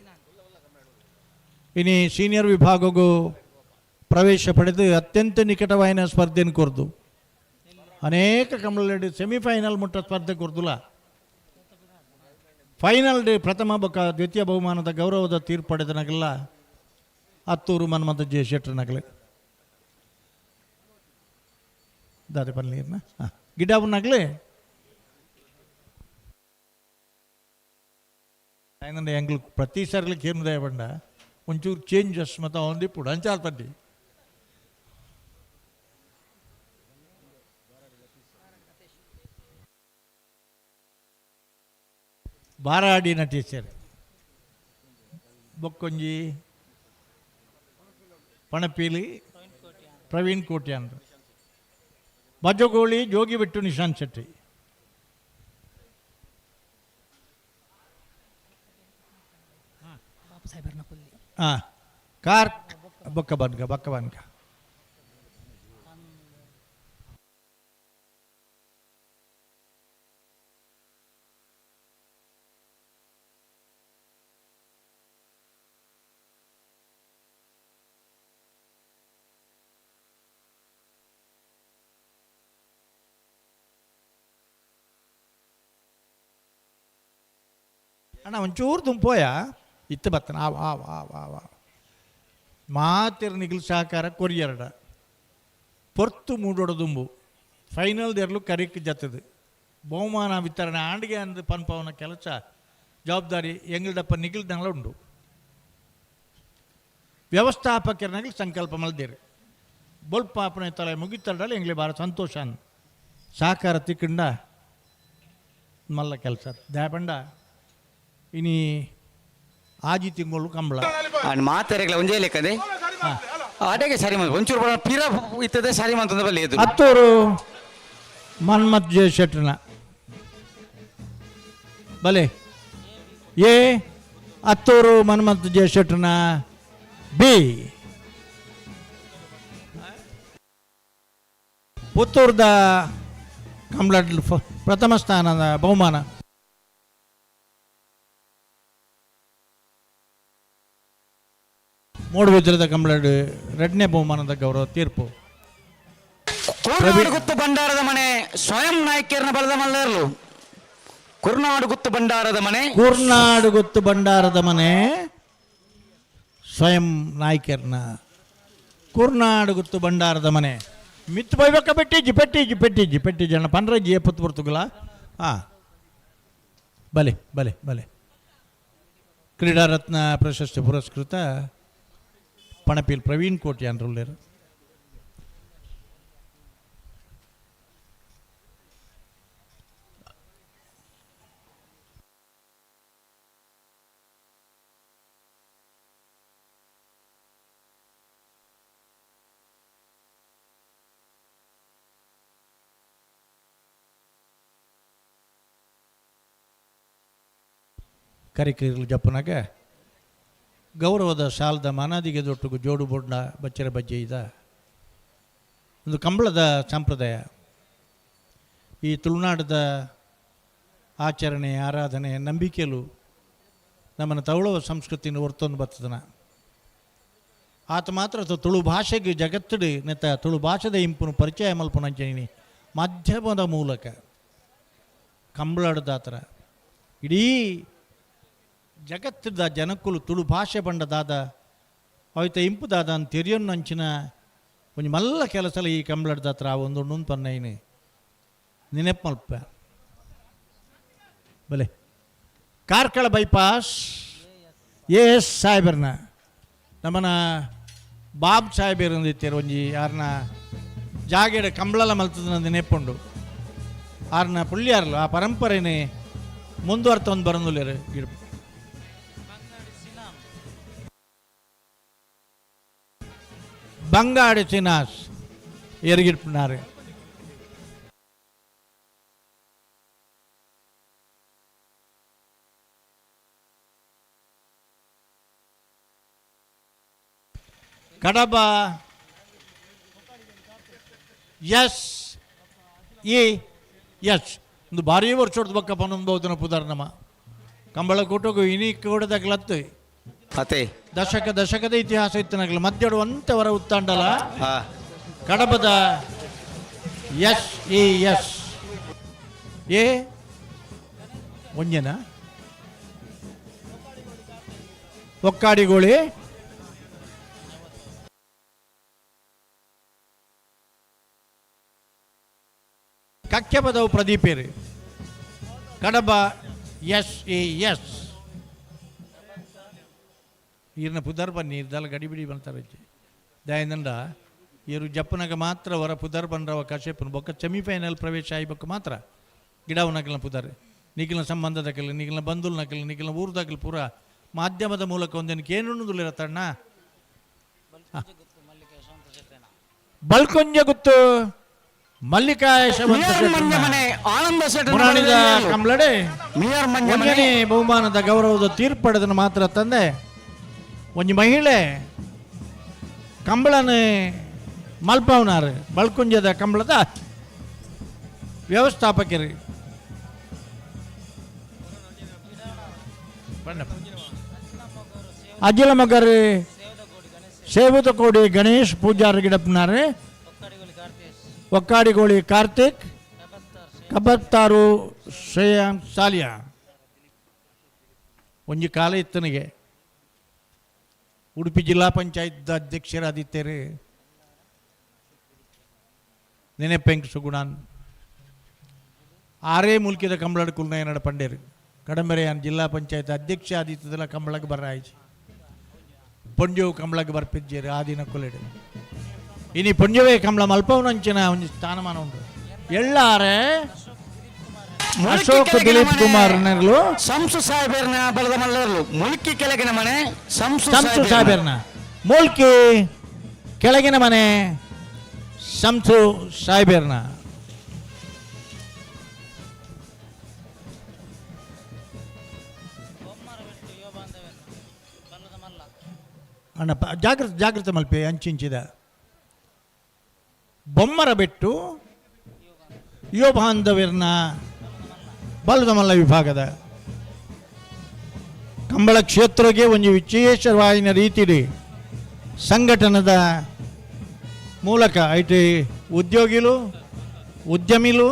ಇನಿ ಸೀನಿಯರ್ ವಿಭಾಗಕ್ಕೂ ಪ್ರವೇಶ ಪಡೆದು ಅತ್ಯಂತ ನಿಕಟವಾಯಿನ ಸ್ಪರ್ಧೆಯನ್ನು ಕೊರ್ದು ಅನೇಕ ಕಮಲಡಿ ಸೆಮಿಫೈನಲ್ ಮುಟ್ಟ ಸ್ಪರ್ಧೆ ಕೊರ್ದುಲ ಫೈನಲ್ ಡೇ ಪ್ರಥಮ ಬೊಕ ದ್ವಿತೀಯ ಬಹುಮಾನದ ಗೌರವದ ತೀರ್ಪು ಪಡೆದನಾಗಲ್ಲ ಅತ್ತೂರು ಮನ್ಮಥ ಜಯಶೆಟ್ಟರನಾಗಲಿ. ದಾದೆ ಪನ್ಲೀರ್ನ ಹಾಂ ಗಿಡ್ಡಾಬುನಾಗಲಿ ఆయన ಎಂಗ್ಲು ಪ್ರತಿ ಸರ್ಲಿ ಏನು ದಯಪಂಡ ಒಂಚೂರು ಚೇಂಜಸ್ ಮತ್ತು ಅವನು ಅಂಚಾಲ್ ಪಟ್ಟಿ ಬಾರಾಡಿನ ಟೀಚರ್ ಬೊಕ್ಕೊಂಜಿ ಪಣಪೀಲಿ ಪ್ರವೀಣ್ ಕೋಟ್ಯಾನ್ ಬಜ್ಜಗೋಳಿ ಜೋಗಿಬೆಟ್ಟು ನಿಶಾಂತ್ ಶೆಟ್ಟಿ. ಹಾಂ ಕಾರ್ ಬೊಕ್ಕ ಬನ್ಕ ಬೊಕ್ಕ ಬನ್ಕ ಅಣ್ಣ ಒಂಚೂರು ತುಂಬೋಯ ಇತ್ತು ಬತ್ತನ ಆವ್ ಆವ್ ಆವ್ ಆವ್ ಆವ್ ಮಾತಿರ ನಿಗಲ್ ಸಹಕಾರ ಕೊರಿಯರಡ ಪೊರ್ತು ಮೂಡೋಡ ದುಂಬು ಫೈನಲ್ ದೇರ್ಲು ಕರಿಕ್ ಜತ್ತದು ಬಹುಮಾನ ವಿತರಣೆ ಆಂಡಿಗೆ ಅಂದ್ ಪನ್ಪವನ ಕೆಲಸ ಜವಾಬ್ದಾರಿ ಎಂಗಲ್ಡಪ್ಪ ನಿಗಲ್ದಂಗ್ಲ ಉಂಡು ವ್ಯವಸ್ಥಾಪಕರನಾಗಲಿ ಸಂಕಲ್ಪ ಮಲ್ದೇರು ಬೊಲ್ಪಾಪನೆ ತಲೆ ಮುಗಿತಲ್ಡಲ್ಲ ಎಂಗ್ಲಿ ಭಾಳ ಸಂತೋಷ ಅಂದ್ ಸಹಕಾರ ತಿಕ್ಕಂಡ ಮಲ್ಲ ಕೆಲಸ ದಾಪಂಡ ಇನಿ ಆಜಿ ತಿಂಗಳು ಕಂಬಳ. ಅಂಡ್ ಮಾತೆರೆಗ್ಲ ಒಂಜೇ ಲೆಕ್ಕದೆ ಆಟೆಗೆ ಸರಿ ಮಂತ್ ಒಂಚೂರು ಬಡ ಪೀರ ಇತ್ತದೆ ಸರಿ ಮಂತಂದ ಬಲ್ಲಿ ಎದುರು. ಹತ್ತೂರು ಮನ್ಮತ್ ಜಯ ಶೆಟ್ಟನ ಬಲೆ ಎ ಹತ್ತೂರು ಮನ್ಮತ್ ಜಯ ಶೆಟ್ಟನ ಬಿ ಪುತ್ತೂರ್ದ ಕಂಬಳ ಪ್ರಥಮ ಸ್ಥಾನದ ಬಹುಮಾನ. ಮೂಡುಬಿದ್ರದ ಕಂಬಳಡ್ ಎರಡನೇ ಬಹುಮಾನದ ಗೌರವ ತೀರ್ಪು. ಕುರ್ನಾಡು ಗುತ್ತು ಭಂಡಾರದ ಮನೆ ಸ್ವಯಂ ನಾಯಕಿಯರನ್ನ ಬಲದ ಮಲ್ಲೇರ್ಲು. ಕುರ್ನಾಡು ಗುತ್ತು ಭಂಡಾರದ ಮನೆ. ಕುರ್ನಾಡು ಗುತ್ತು ಭಂಡಾರದ ಮನೆ ಸ್ವಯಂ ನಾಯ್ಕರ್ನ ಕುರ್ನಾಡು ಗುತ್ತು ಭಂಡಾರದ ಮನೆ ಮಿತ್ತು ಬೈಬೇಕ ಪೆಟ್ಟಿಜ್ಜಿ ಪೆಟ್ಟಿಜ್ಜಿ ಪೆಟ್ಟಿಜ್ಜಿ ಪೆಟ್ಟಿಜ್ಜಿ ಅಣ್ಣ ಪನ್ರಜ್ಜಿ ಎಪ್ಪತ್ತು ಬರ್ತುಗಲ ಹಾಂ ಬಲೆ ಬಲೆ ಬಲೆ ಕ್ರೀಡಾರತ್ನ ಪ್ರಶಸ್ತಿ ಪುರಸ್ಕೃತ ಪಣಪಿಲ್ ಪ್ರವೀಣ್ ಕೋಟ್ಯಾನ್ ಉಲ್ಲೇರು. ಕರಿಕೀರ್ಲು ಜಪ್ಪನಾಗ ಗೌರವದ ಶಾಲದ ಮಾನಾದಿಗೆ ದೊಟ್ಟುಗು ಜೋಡು ಬೊಡ್ಡ ಬಚ್ಚರ ಬಜ್ಜೆ ಇದ ಒಂದು ಕಂಬಳದ ಸಂಪ್ರದಾಯ. ಈ ತುಳುನಾಡದ ಆಚರಣೆ, ಆರಾಧನೆ, ನಂಬಿಕೆಯಲು ನಮ್ಮನ್ನು ತವಳುವ ಸಂಸ್ಕೃತಿನ ಹೊರ್ತೊಂದು ಬರ್ತದನ. ಆತ ಮಾತ್ರ ತುಳು ಭಾಷೆಗೆ ಜಗತ್ತಡಿ ನೆತ್ತ ತುಳು ಭಾಷೆದ ಇಂಪುನು ಪರಿಚಯ ಮಲ್ಪುನಂಚನಿ ಮಾಧ್ಯಮದ ಮೂಲಕ ಕಂಬಳಾಡದಾತರ ಇಡೀ ಜಗತ್ತದ ಜನಕ್ಕುಲು ತುಳು ಭಾಷೆ ಬಂಡದಾದ ಅವಿತ ಇಂಪುದಾದ ಅಂತ ತೆರಿಯೊನ್ನಂಚಿನ ಒಂಜಿ ಮಲ್ಲ ಕೆಲಸಲ ಈ ಕಂಬಳಾಡದಾತ್ರ ಆ ಒಂದು ಉಂಡು ಪನ್ನೈನಿ ನೆನಪು ಮಲ್ಪ. ಬಲೆ ಕಾರ್ಕಳ ಬೈಪಾಸ್ ಎ ಎಸ್ ಸಾಹೇಬರ್ನ ನಮ್ಮನ ಬಾಬ್ ಸಾಹೇಬರ್ ಒಂಜಿ ಯಾರನ್ನ ಜಾಗೆಡ ಕಂಬಳಲ ಮಲ್ತದ ನೆನಪುಂಡು. ಆರ್ನ ಪುಳ್ಳಿಯಾರ್ಲು ಆ ಪರಂಪರೆನೇ ಮುಂದುವರ್ತೊಂದು ಬರಂದುಲ್ಲೇರು ಗಿಡ. ಬಂಗಾಡಿ ಸಿನಾಸ್ ಎರಿಗಿಡ್ಪುನಾರು. ಕಡಬ ಎಸ್ ಎ ಎಸ್ ಒಂದು ಭಾರಿ ವರ್ಷದ ಬಕ್ಕ ಪನ್ನೊಂದು ಬಹುದಿನ ಪುದರ್ ನಮ್ಮ ಕಂಬಳ ಕೂಟಗು ಇನಿ ಕೂಡದಾಗಲತ್ತು ಅತೆ ದಶಕ ದಶಕದ ಇತಿಹಾಸ ಇತ್ತು ನಗಲು ಮಧ್ಯಡು ಒಂತೆವರ ಉತ್ತಾಂಡಲ ಕಡಬದ ಎಸ್ ಎ ಎಸ್ ಎ ಒಂಜನ ಒಕ್ಕಾಡಿಗೋಳಿ ಕಕ್ಕೆಪದವು ಪ್ರದೀಪೇರು ಕಡಬ ಎಸ್ ಎ ಎಸ್ ಈರ್ನ ಪುದರ್ ಬನ್ನಿ ಇರ್ದಲ್ಲ ಗಡಿಬಿಡಿ ಬಂತಾರೆ ದಯನಂದ ಇವರು ಜಪ್ಪನಾಗ ಮಾತ್ರ ಹೊರ ಪುದರ್ ಬಂದ್ರವ ಕಶೇಪನ ಬೊಕ್ಕ ಸೆಮಿಫೈನಲ್ ಪ್ರವೇಶ ಆಯ್ಬೇಕು ಮಾತ್ರ ಗಿಡವನಕಲ್ನ ಪುದರ್ ನಿಖಿಲ್ನ ಸಂಬಂಧದಕಲ್ ನಿಖಿಲ್ನ ಬಂಧುಲ್ ನಕಲ್ ನಿಖಿಲ್ನ ಊರ್ದಾಕಲ್ ಪೂರ ಮಾಧ್ಯಮದ ಮೂಲಕ ಒಂದೇನಕ್ಕೆ ಏನು ತಣ್ಣ ಬಲ್ಕೊಂಜ ಗುತ್ತು ಮಲ್ಲಿಕಾ ಕಂಬ್ಲಡೆ ಒಂಜನೇ ಬಹುಮಾನದ ಗೌರವದ ತೀರ್ಪಡೆದನ್ನು ಮಾತ್ರ ತಂದೆ ಒಂಜಿ ಮಹಿಳೆ ಕಂಬಳನೆ ಮಲ್ಪವನಾರು ಬಳ್ಕುಂಜದ ಕಂಬಳದ ವ್ಯವಸ್ಥಾಪಕರು ಅಜ್ಜಲ ಮಗರು ಸೇವತಕೋಡಿ ಗಣೇಶ್ ಪೂಜಾರಿ ಗಿಡಪ್ಪನಾರು ಒಕ್ಕಾಡಿಗೋಳಿ ಕಾರ್ತಿಕ್ ಕಬತ್ತಾರು ಶ್ರೇಯಾಂ ಸಾಲಿಯಾ. ಒಂಜಿ ಕಾಲ ಇತ್ತನಿಗೆ ಉಡುಪಿ ಜಿಲ್ಲಾ ಪಂಚಾಯತ್ ಅಧ್ಯಕ್ಷರಾದಿತ್ತೇರಿ ನೆನೆಪೆಂಕ್ ಸುಗುಣಾನ್ ಆರೇ ಮುಲ್ಕಿದ ಕಂಬಳಡ್ ಕುಲ್ನಯನಡ ಪಂಡೇರು ಕಡಂಬರೆಯಾನ್ ಜಿಲ್ಲಾ ಪಂಚಾಯತ್ ಅಧ್ಯಕ್ಷ ಆದಿತ್ತದಲ್ಲ ಕಂಬಳಕ್ಕೆ ಬರಾಯ್ಚಿ ಪೊಂಜೋವು ಕಂಬಳಕ್ಕೆ ಬರ್ಪಿಜ್ಜೇರು ಆ ದಿನ ಕೊಲೆಡು ಇನಿ ಪೊಂಜವೇ ಕಂಬಳ ಮಲ್ಪವನಂಚಿನ ಒಂಜಿ ಸ್ಥಾನಮಾನ ಉಂಟು. ಎಲ್ಲಾರೆ ಅಶೋಕ್ ದಿಲೀಪ್ ಕುಮಾರ್ ನೆರ್ಲು ಸಂಸು ಸಾಹೇಬರ್ನ ಬಲದ ಮಲ್ಲರ್ಲು ಮುಲ್ಕಿ ಕೆಳಗಿನ ಮನೆ ಸಂಸು ಸಂಸು ಸಾಹೇಬರ್ನ ಮುಲ್ಕಿ ಕೆಳಗಿನ ಮನೆ ಸಂಸು ಸಾಹೇಬರ್ನ. ಅಣ್ಣ ಜಾಗೃತ ಜಾಗೃತ ಮಲ್ಪೆ ಅಂಚಿಂಚಿದ ಬೊಮ್ಮರ ಬೆಟ್ಟು ಯುವ ಬಾಂಧವ್ಯರ್ನ ಬಲದಮಲ್ಲ ವಿಭಾಗದ ಕಂಬಳ ಕ್ಷೇತ್ರಕ್ಕೆ ಒಂದು ವಿಶೇಷವಾದ ರೀತಿಯಲ್ಲಿ ಸಂಘಟನದ ಮೂಲಕ I T ಉದ್ಯೋಗಿಲು ಉದ್ಯಮಿಲು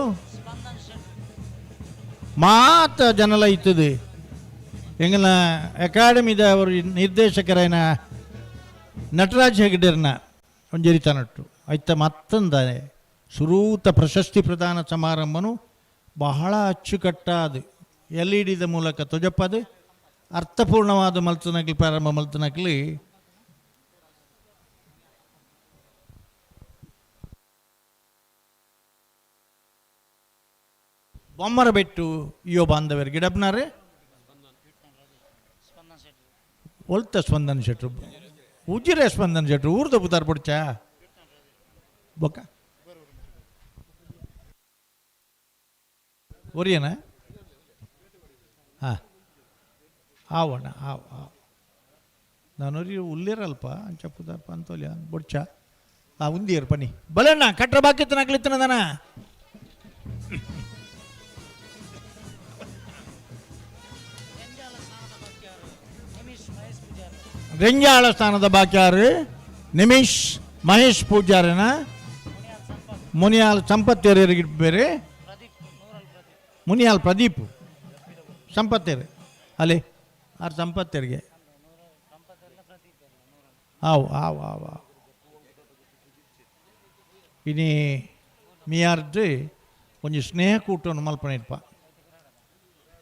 ಮಾತ ಜನಲ ಇತ್ತದೆ. ಎಂಗನ ಅಕಾಡೆಮಿದ ಅವರು ನಿರ್ದೇಶಕರಾಯನ ನಟರಾಜ್ ಹೆಗ್ಡೆರ್ನ ಒಂಜರಿತ ನಟ್ಟು ಐತ ಮತ್ತೊಂದಾನೆ ಸುರೂತ ಪ್ರಶಸ್ತಿ ಪ್ರದಾನ ಸಮಾರಂಭನು ಬಹಳ ಅಚ್ಚುಕಟ್ಟಾದ ಎಲ್ ಇ ಡಿದ ಮೂಲಕ ತೊಜಪ್ಪದು ಅರ್ಥಪೂರ್ಣವಾದ ಮಲ್ತನಕ್ಲಿ ಪ್ರಾರಂಭ ಮಲ್ತನಕ್ಲಿ ಬೊಮ್ಮರ ಬೆಟ್ಟು ಇಯೋ ಬಾಂಧವ್ಯರು ಗಿಡಪ್ನಾರೆ ಒಲ್ತ ಸ್ಪಂದನ್ ಶೆಟ್ರು ಉಜ್ಜಿರೆ ಸ್ಪಂದನ್ ಶೆಟ್ರು ಊರ್ದ ಪುತಾರ್ ಪುಡ್ಚ ಬೊಕ್ಕ ಒರಿಯನ ಹಾಂ ಆವಣ್ಣ ಆವ್ ಆವ್ ನಾನೊರಿ ಉಲ್ಲೇರಲ್ಪ ಅಂಚ ಪುದರ್ ಪಂತೋಲಿ ಬೊಡ್ಚ ಆ ಉಂದಿಯರ್ ಪನಿ ಬಲಣ್ಣ ಕಟ್ರ ಬಾಕಿತ್ತನ ಅಕ್ಲಿತ್ತನದನ ರೆಂಜಾಳ ಸ್ಥಾನದ ಬಾಕ್ಯಾರು ನಿಮಿಷ್ ಮಹೇಶ್ ಪೂಜಾರನ ಮುನಿಯಾಲ್ ಸಂಪತ್ತೇರಿಗೆ ಬೇರೆ ಮುನಿಯಾಲ್ ಪ್ರದೀಪ್ ಸಂಪತ್ತೇರು ಅಲ್ಲಿ ಆರು ಸಂಪತ್ತೇರಿಗೆ ಆವ್ ಆವ್ ಆವ್ ಆವ್ ಇನಿ ಮಿಯಾರ್ದು ಒಂಜಿ ಸ್ನೇಹ ಕೂಟವನ್ನು ಮಲ್ಪನೆ ಇಪ್ಪ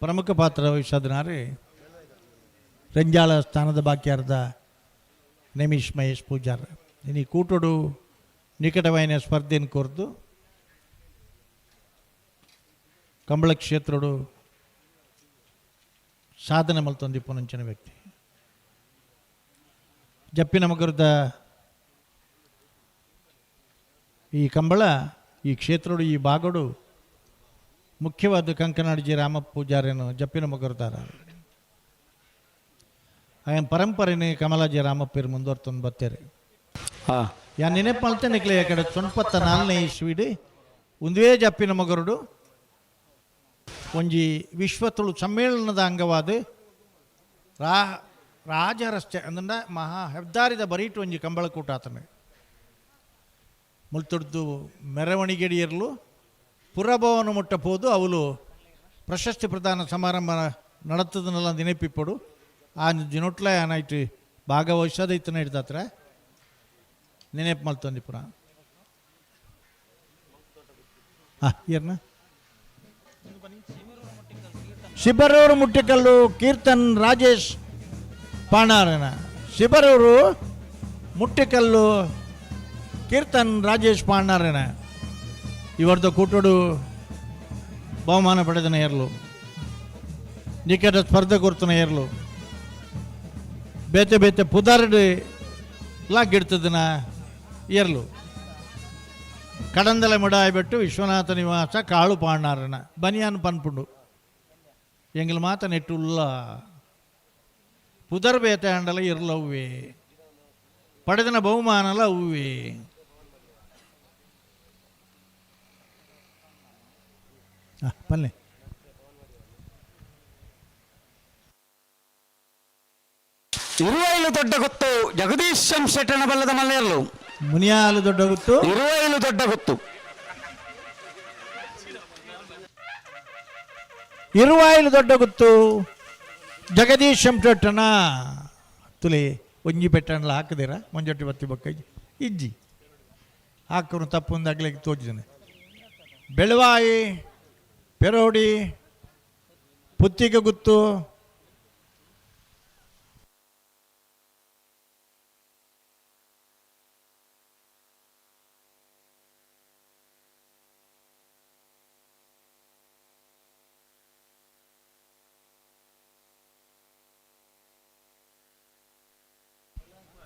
ಪ್ರಮುಖ ಪಾತ್ರ ವಹಿಸೋದನಾರು ರಂಜಾಳ ಸ್ಥಾನದ ಬಾಕ್ಯಾರ್ದ ನಿಮಿಷ್ ಮಹೇಶ್ ಪೂಜಾರ್. ಇನಿ ಕೂಟೋಡು ನಿಕಟವಾಯಿನ ಸ್ಪರ್ಧೆಯನ್ನು ಕೋರ್ದು ಕಂಬಳ ಕ್ಷೇತ್ರಡು ಸಾಧನೆ ಮಲ್ತೊಂದಿಪ್ಪುನಂಚಿನ ವ್ಯಕ್ತಿ. ಜಪ್ಪಿನ ಮಗರದ ಈ ಕಂಬಳ ಈ ಕ್ಷೇತ್ರಡು ಈ ಭಾಗಡು ಮುಖ್ಯವಾದ ಕಂಕನಾಡಿ ಜಿ ರಾಮ ಪೂಜಾರಿಯನ್ನು ಜಪ್ಪಿನ ಮಗರದಾರ ಆಯನ್ ಪರಂಪರೆನೇ ಕಮಲಾಜಿ ರಾಮಪ್ಪೇರು ಮುಂದುವರ್ತೊಂದು ಬತ್ತೇರಿ. ಯಾ ನೆನಪು ಮಲ್ತೇನೆ ನಿಕ್ಲೆ ಕಡೆ 94ನೇ ಇಸ್ವಿಡ್ ಒಂದೇ ಜಪ್ಪಿನ ಮಗರುಡು ಒಂಜಿ ವಿಶ್ವ ತುಳು ಸಮ್ಮೇಳನದ ಅಂಗವಾದ ರಾಜ ರಸ್ತೆ ಅಂದಂಡ ಮಹಾ ಹೆದ್ದಾರಿದ ಬರೀಟು ಒಂಜಿ ಕಂಬಳಕೂಟ ಆತನೆ ಮುಲ್ತೊಡ್ದು ಮೆರವಣಿಗೆಡಿಯರ್ಲು ಪುರಭವನ ಮುಟ್ಟ ಪೋದು ಅವಳು ಪ್ರಶಸ್ತಿ ಪ್ರದಾನ ಸಮಾರಂಭ ನಡತದನ್ನೆಲ್ಲ ನೆನಪಿಪ್ಪಡು ಆ ದಿನೊಟ್ಲೆ ಆನಾಯ್ತು ಭಾಗವಹಿಸೋದೈತನ ಹಿಡ್ದಾತ್ರ ನೆನಪು ಮಲ್ತೊಂದಿ ಪುರ ಹಾಂ ಏರ್ನ ಶಿಬರೂರು ಮುಟ್ಟಿಕಲ್ಲು ಕೀರ್ತನ್ ರಾಜೇಶ್ ಪಾಣಾರನ ಶಿಬರೂರು ಮುಟ್ಟಿಕಲ್ಲು ಕೀರ್ತನ್ ರಾಜೇಶ್ ಪಾಣಾರನ ಇವರ್ದ ಕೂಟೋಡು ಬಹುಮಾನ ಪಡೆದ ನೇರ್ಲು ನಿಕಟ ಸ್ಪರ್ಧೆ ಕೊರ್ತನ ಏರ್ಲು ಬೇತೆ ಬೇತೆ ಪುದರ್ಡು ಲಾಗಿಡ್ತದನ ಏರ್ಲು ಕಡಂದಲ ಮುಡಾಯ್ಬಿಟ್ಟು ವಿಶ್ವನಾಥ ನಿವಾಸ ಕಾಳು ಪಾಣಾರನ ಬನಿಯಾನ್ ಪನ್ಪುಂಡು ಎಂಗಲ್ ಮಾತ ನೆಟ್ಟುಲ್ಲ ಪುದರ್ ಬೇತೆ ಅಂಡಲ ಇರ್ಲವ್ವೆ ಪಡೆದನ ಬಹುಮಾನಲ ಅವ್ವೆ ಪಲ್ಲೆ ಇರುವೈಲು ದೊಡ್ಡ ಗೊತ್ತು ಜಗದೀಶ್ ಎಂ ಶೆಟ್ಟನ ಬಲ್ಲದ ಮಲ್ಲೇರ್ಲು ಮುನಿಯಾಲು ದೊಡ್ಡ ಗೊತ್ತು ಇರುವೈಲು ದೊಡ್ಡ ಗೊತ್ತು ಇರುವಾಯಿಲು ದೊಡ್ಡ ಗೊತ್ತು ಜಗದೀಶ್ ಎಂ ಶೆಟ್ಟನ ತುಲೆ ಒಂಜಿ ಪೆಟ್ಟಣಲ ಹಾಕದಿರ ಮಂಜೊಟ್ಟಿ ಬತ್ತಿ ಬಕ್ಕ ಇಜ್ಜಿ ಹಾಕೋನು ತಪ್ಪು ಒಂದಾಗ್ಲಿಕ್ಕೆ ತೋಜಿದ್ದಾನೆ. ಬೆಳವಾಯಿ ಪೆರೋಡಿ ಪುತ್ತಿಗೆ ಗುತ್ತು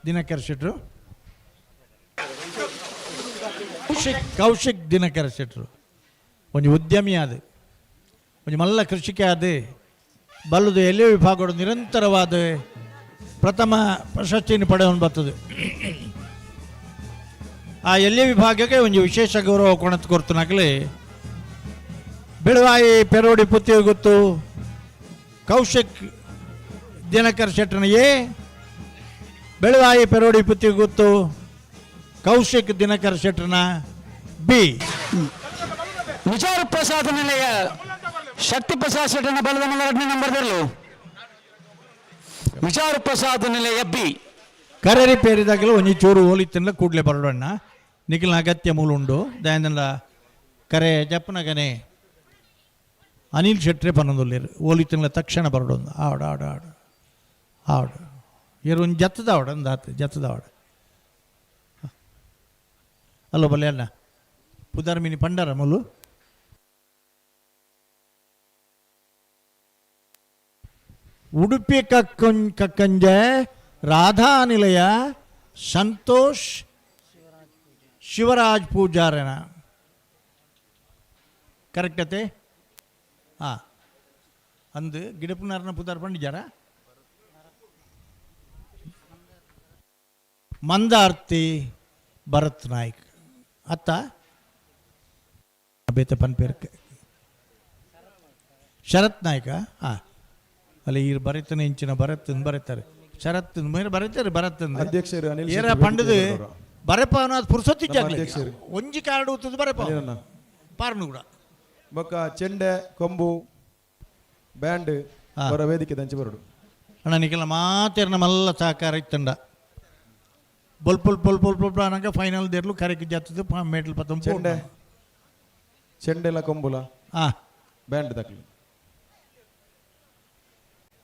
ದಿನಕರ್ ಶೆಟ್ರು ಕೌಶಿಕ್ ಕೌಶಿಕ್ ದಿನಕರ ಶೆಟ್ರು ಒಂಜಿ ಉದ್ಯಮಿ ಆದ ಒಂಜಿ ಮಲ್ಲ ಕೃಷಿಕೆ ಆದ ಬಲ್ಲದು ಎಲೆ ವಿಭಾಗಗಳು ನಿರಂತರವಾದ ಪ್ರಥಮ ಪ್ರಶಸ್ತಿಯನ್ನು ಪಡೆಯಲು ಬರ್ತದೆ. ಆ ಎಲೆ ವಿಭಾಗಕ್ಕೆ ಒಂದು ವಿಶೇಷ ಗೌರವ ಕೊಣತ್ ಕೊರ್ತನಾಗಲಿ ಬೆಳವಾಯಿ ಪೆರೋಡಿ ಪುತ್ತಿ ಗೊತ್ತು ಕೌಶಿಕ್ ದಿನಕರ್ ಶೆಟ್ಟನ ಎ ಬೆಳವಾಯಿ ಪೆರೋಡಿ ಪುತ್ತಿ ಗೊತ್ತು ಕೌಶಿಕ್ ದಿನಕರ್ ಶೆಟ್ಟನ ಬಿ. ವಿಚಾರ ಪ್ರಸಾದ ನಿಲಯ ಶಕ್ತಿ ಪ್ರಸಾದ್ ಶೆಟ್ಟನ ಬಲದ ಎರಡನೇ ನಂಬರ್ ಬರಲು ವಿಚಾರ ಪ್ರಸಾದ ನಿಲಯ ಬಿ. ಕರರಿ ಪೇರಿದಾಗಲೂ ಒಂಜಿ ಚೂರು ಓಲಿತ್ತಿನ ಕೂಡಲೇ ಬರಡಣ್ಣ ನಿಖಿಲ್ನ ಅಗತ್ಯ ಮೂಲ ಉಂಡು ದಯಂದಲ್ಲ ಕರೆ ಜಪ್ಪನಗನೆ ಅನಿಲ್ ಶೆಟ್ರೆ ಪನ್ನೊಂದುಲ್ಲೇರು ಓಲಿತ್ತಿನ ತಕ್ಷಣ ಬರಡೊಂದು ಆವಡ ಆಡ ಆಡ ಆವಡ ಏರು ಒಂದು ಜತ್ತದಾವಡ ಒಂದು ಆತು ಜತ್ತದಾವಡ ಅಲ್ಲೋ ಬಲ್ಲೆ ಅಣ್ಣ ಪುದಾರ್ ಮಿನಿ ಪಂಡಾರ ಮೊಲು ಉಡುಪಿ ಕಕ್ಕಂಜೆ ರಾಧಾ ನಿಲಯ ಸಂತೋಷ್ ಶಿವರಾಜ್ ಪೂಜಾರನ ಕರೆಕ್ಟ್ ಅತೆ ಹಾಂ ಅಂದು ಗಿಡಪುನಾರನ ಪುದಾರ್ ಪಂಡಿಜಾರ ಮಂದಾರ್ತಿ ಭರತ್ ನಾಯ್ಕ್ ಅತ್ತ ಬೇತೆ ಪನ್ಪೇರ್ ಶರತ್ ನಾಯ್ಕ ಹಾಂ ಅಲ್ಲಿ ಈ ಬರೀತಾನೆ ಇಂಚಿನ ಭರತ್ ಬರೀತಾರೆ ಶರತ್ ಮೇರೆ ಬರೀತಾರೆ ಭರತ್ ಅಧ್ಯಕ್ಷರು ಅನಿಲ್ ಏರ ಶೆಟ್ಟಿ ಪಂಡದು ವೇದಿಕೆ ಬರೆಪ ಅನ್ನೋದು ಪುರ್ಸೊತ್ತಿಜ್ಜಾಗ್ಲಿ ನಮ್ಮ ಅಧ್ಯಕ್ಷರು. ಒಂಜಿ ಕಾರ್ಡ್ ಊತದ್ದು ಬರೆಪ ಅನಿಲಣ್ಣ. ಪಾರ್ನು ಕೂಡ ಬೊಕ್ಕ ಚೆಂಡೆ ಕೊಂಬು ಬ್ಯಾಂಡ್ ಅವರ ವೇದಿಕೆ ದಂಚಿ ಬರಡು ಅಣ್ಣ ನಿಖಿಲ ಮಾತೇರ್ನ ಮಲ್ಲ ಸಹಕಾರ ಇತ್ತಂಡ ಬೊಲ್ ಪೊಲ್ ಪೊಲ್ ಪೊಲ್ ಪೊಲ್ ಅನಗ ಫೈನಲ್ ದೇರ್ಲು ಕರೆಕ್ ಜಾತದ್ದು ಮೇಟ್ಲ್ ಪತ್ತಂ ಚೆಂಡೆ ಚೆಂಡೆಲ ಕೊಂಬುಲ ಆ ಬ್ಯಾಂಡ್ ದಕ್ಲು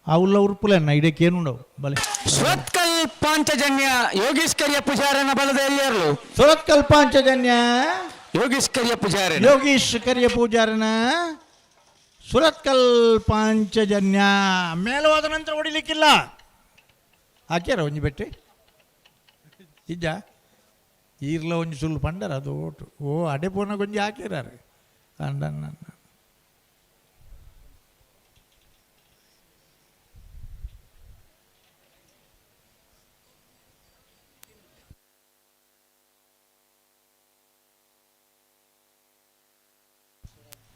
ಆ ಉಲ್ಲ ಉರುಪುಲೆ ಅಣ್ಣ ಇಡಕ್ಕೆ ಏನುಂಡವು ಬಲೆ ಸುರತ್ಕಲ್ ಪಾಂಚಜನ್ಯ ಯೋಗೀಶ್ ಕರಿಯ ಪೂಜಾರನ ಬಲದ ಎಲ್ಲಿಯರ್ಲು ಸುರತ್ಕಲ್ ಪಾಂಚಜನ್ಯ ಯೋಗೀಶ್ ಕರಿಯ ಪೂಜಾರ ಯೋಗೀಶ್ ಕರಿಯ ಪೂಜಾರನ ಸುರತ್ಕಲ್ ಪಾಂಚಜನ್ಯ ಮೇಲೆ ಹೋದ ನಂತರ ಹೊಡಿಲಿಕ್ಕಿಲ್ಲ ಹಾಕ್ಯಾರ ಒಂಜಿ ಬೆಟ್ಟಿ ಇಜ್ಜ ಈರ್ಲ ಒಂಜಿ ಸುಳ್ಳು ಪಂಡರ ಅದು ಓಟು ಓ ಅಡೆ ಪೋನ ಗೊಂಜಿ ಹಾಕ್ಯಾರ ಅಂಡ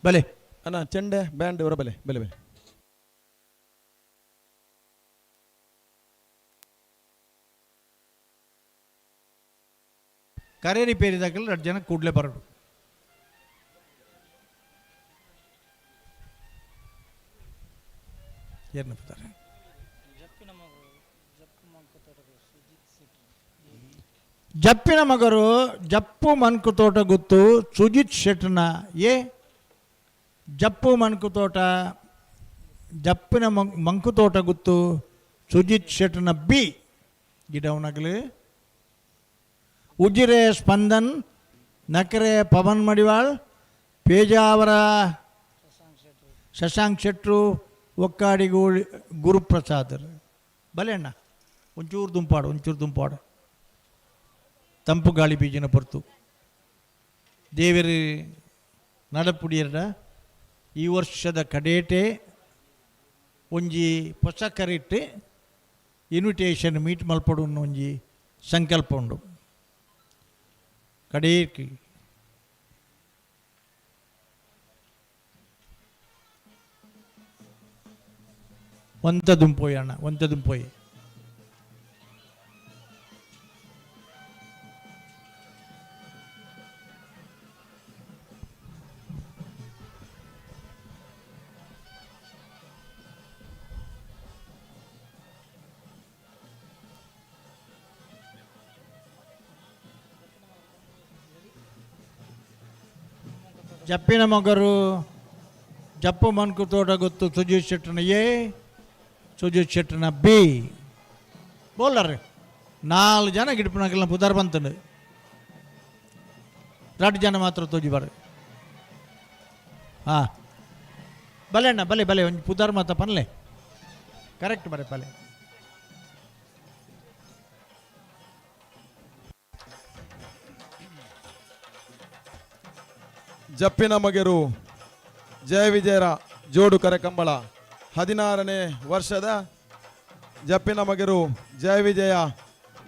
ಬಲೆ ಅಣ್ಣ ಚೆಂಡೆ ಬ್ಯಾಂಡ್ ಅವರ ಬಲೆ ಬಲೆ ಬಲೆ ಕರೆ ರಿಪೇರಿ ದಾಖಲೆ ಎರಡು ಜನ ಕೂಡಲೇ ಬರೋದು ಏನಪ್ಪ ಜಪ್ಪಿನ ಮಗರು ಜಪ್ಪು ಮನ್ಕು ತೋಟ ಗುತ್ತು ಸುಜಿತ್ ಶೆಟ್ನ ಎ ಜಪ್ಪು ಮನ್ಕು ತೋಟ ಜಪ್ಪಿನ ಮಂಕುತೋಟ ಗುತ್ತು ಸುಜಿತ್ ಶೆಟ್ನ ಬಿ ಗಿಡವನಗಲು ಉಜಿರೆ ಸ್ಪಂದನ್ ನಕರೆ ಪವನ್ ಮಡಿವಾಳ್ ಪೇಜಾವರ ಶಶಾಂಕ್ ಶೆಟ್ರು ಒಕ್ಕಾಡಿಗೋಳಿ ಗುರುಪ್ರಸಾದ್ ಬಲೆ ಅಣ್ಣ ಒಂಚೂರು ದುಂಪಾಡು ಒಂಚೂರು ದುಂಪಾಡು ತಂಪು ಗಾಳಿ ಬೀಜಿನ ಪೊರ್ತು ದೇವರು ನಡಪುಡಿಯರ ಈ ವರ್ಷದ ಕಡೇಟೆ ಒಂಜಿ ಹೊಸ ಕರಿಟ್ ಇನ್ವಿಟೇಷನ್ ಮೀಟ್ ಮಲ್ಪಡು ಒಂಜಿ ಸಂಕಲ್ಪ ಉಂಡು ಕಡೇಕ್ ಒಂತ ದುಂಪೋಯಿ ಅಣ್ಣ ಒಂತ ದುಂಪೋಯಿ ಜಪ್ಪಿನ ಮಗರು ಜಪ್ಪು ಮನ್ಕು ತೋಟ ಗೊತ್ತು ಸುಜಿತ್ ಶೆಟ್ಟನ ಎ ಸುಜಿತ್ ಶೆಟ್ಟನ ಬಿ ಬೋಲರ್ ನಾಲ್ಕು ಜನ ಗಿಡಪನಕ್ಕೆಲ್ಲ ಪುದಾರ್ ಬಂತಂಡು ಎರಡು ಜನ ಮಾತ್ರ ತೋಜಿ ಬಾರ ಹಾಂ ಬಲೆ ಅಣ್ಣ ಬಲೆ ಬಲೆ ಒಂಜಿ ಪುದಾರ್ ಮಾತ ಪನ್ಲೆ ಕರೆಕ್ಟ್ ಬರೆ ಬಲೆ ಜಪ್ಪಿನ ಮಗೆರು ಜಯ ವಿಜಯರ ಜೋಡು ಕರಕಂಬಳ 16ನೇ ವರ್ಷದ ಜಪ್ಪಿನ ಮಗೆರು ಜಯ ವಿಜಯ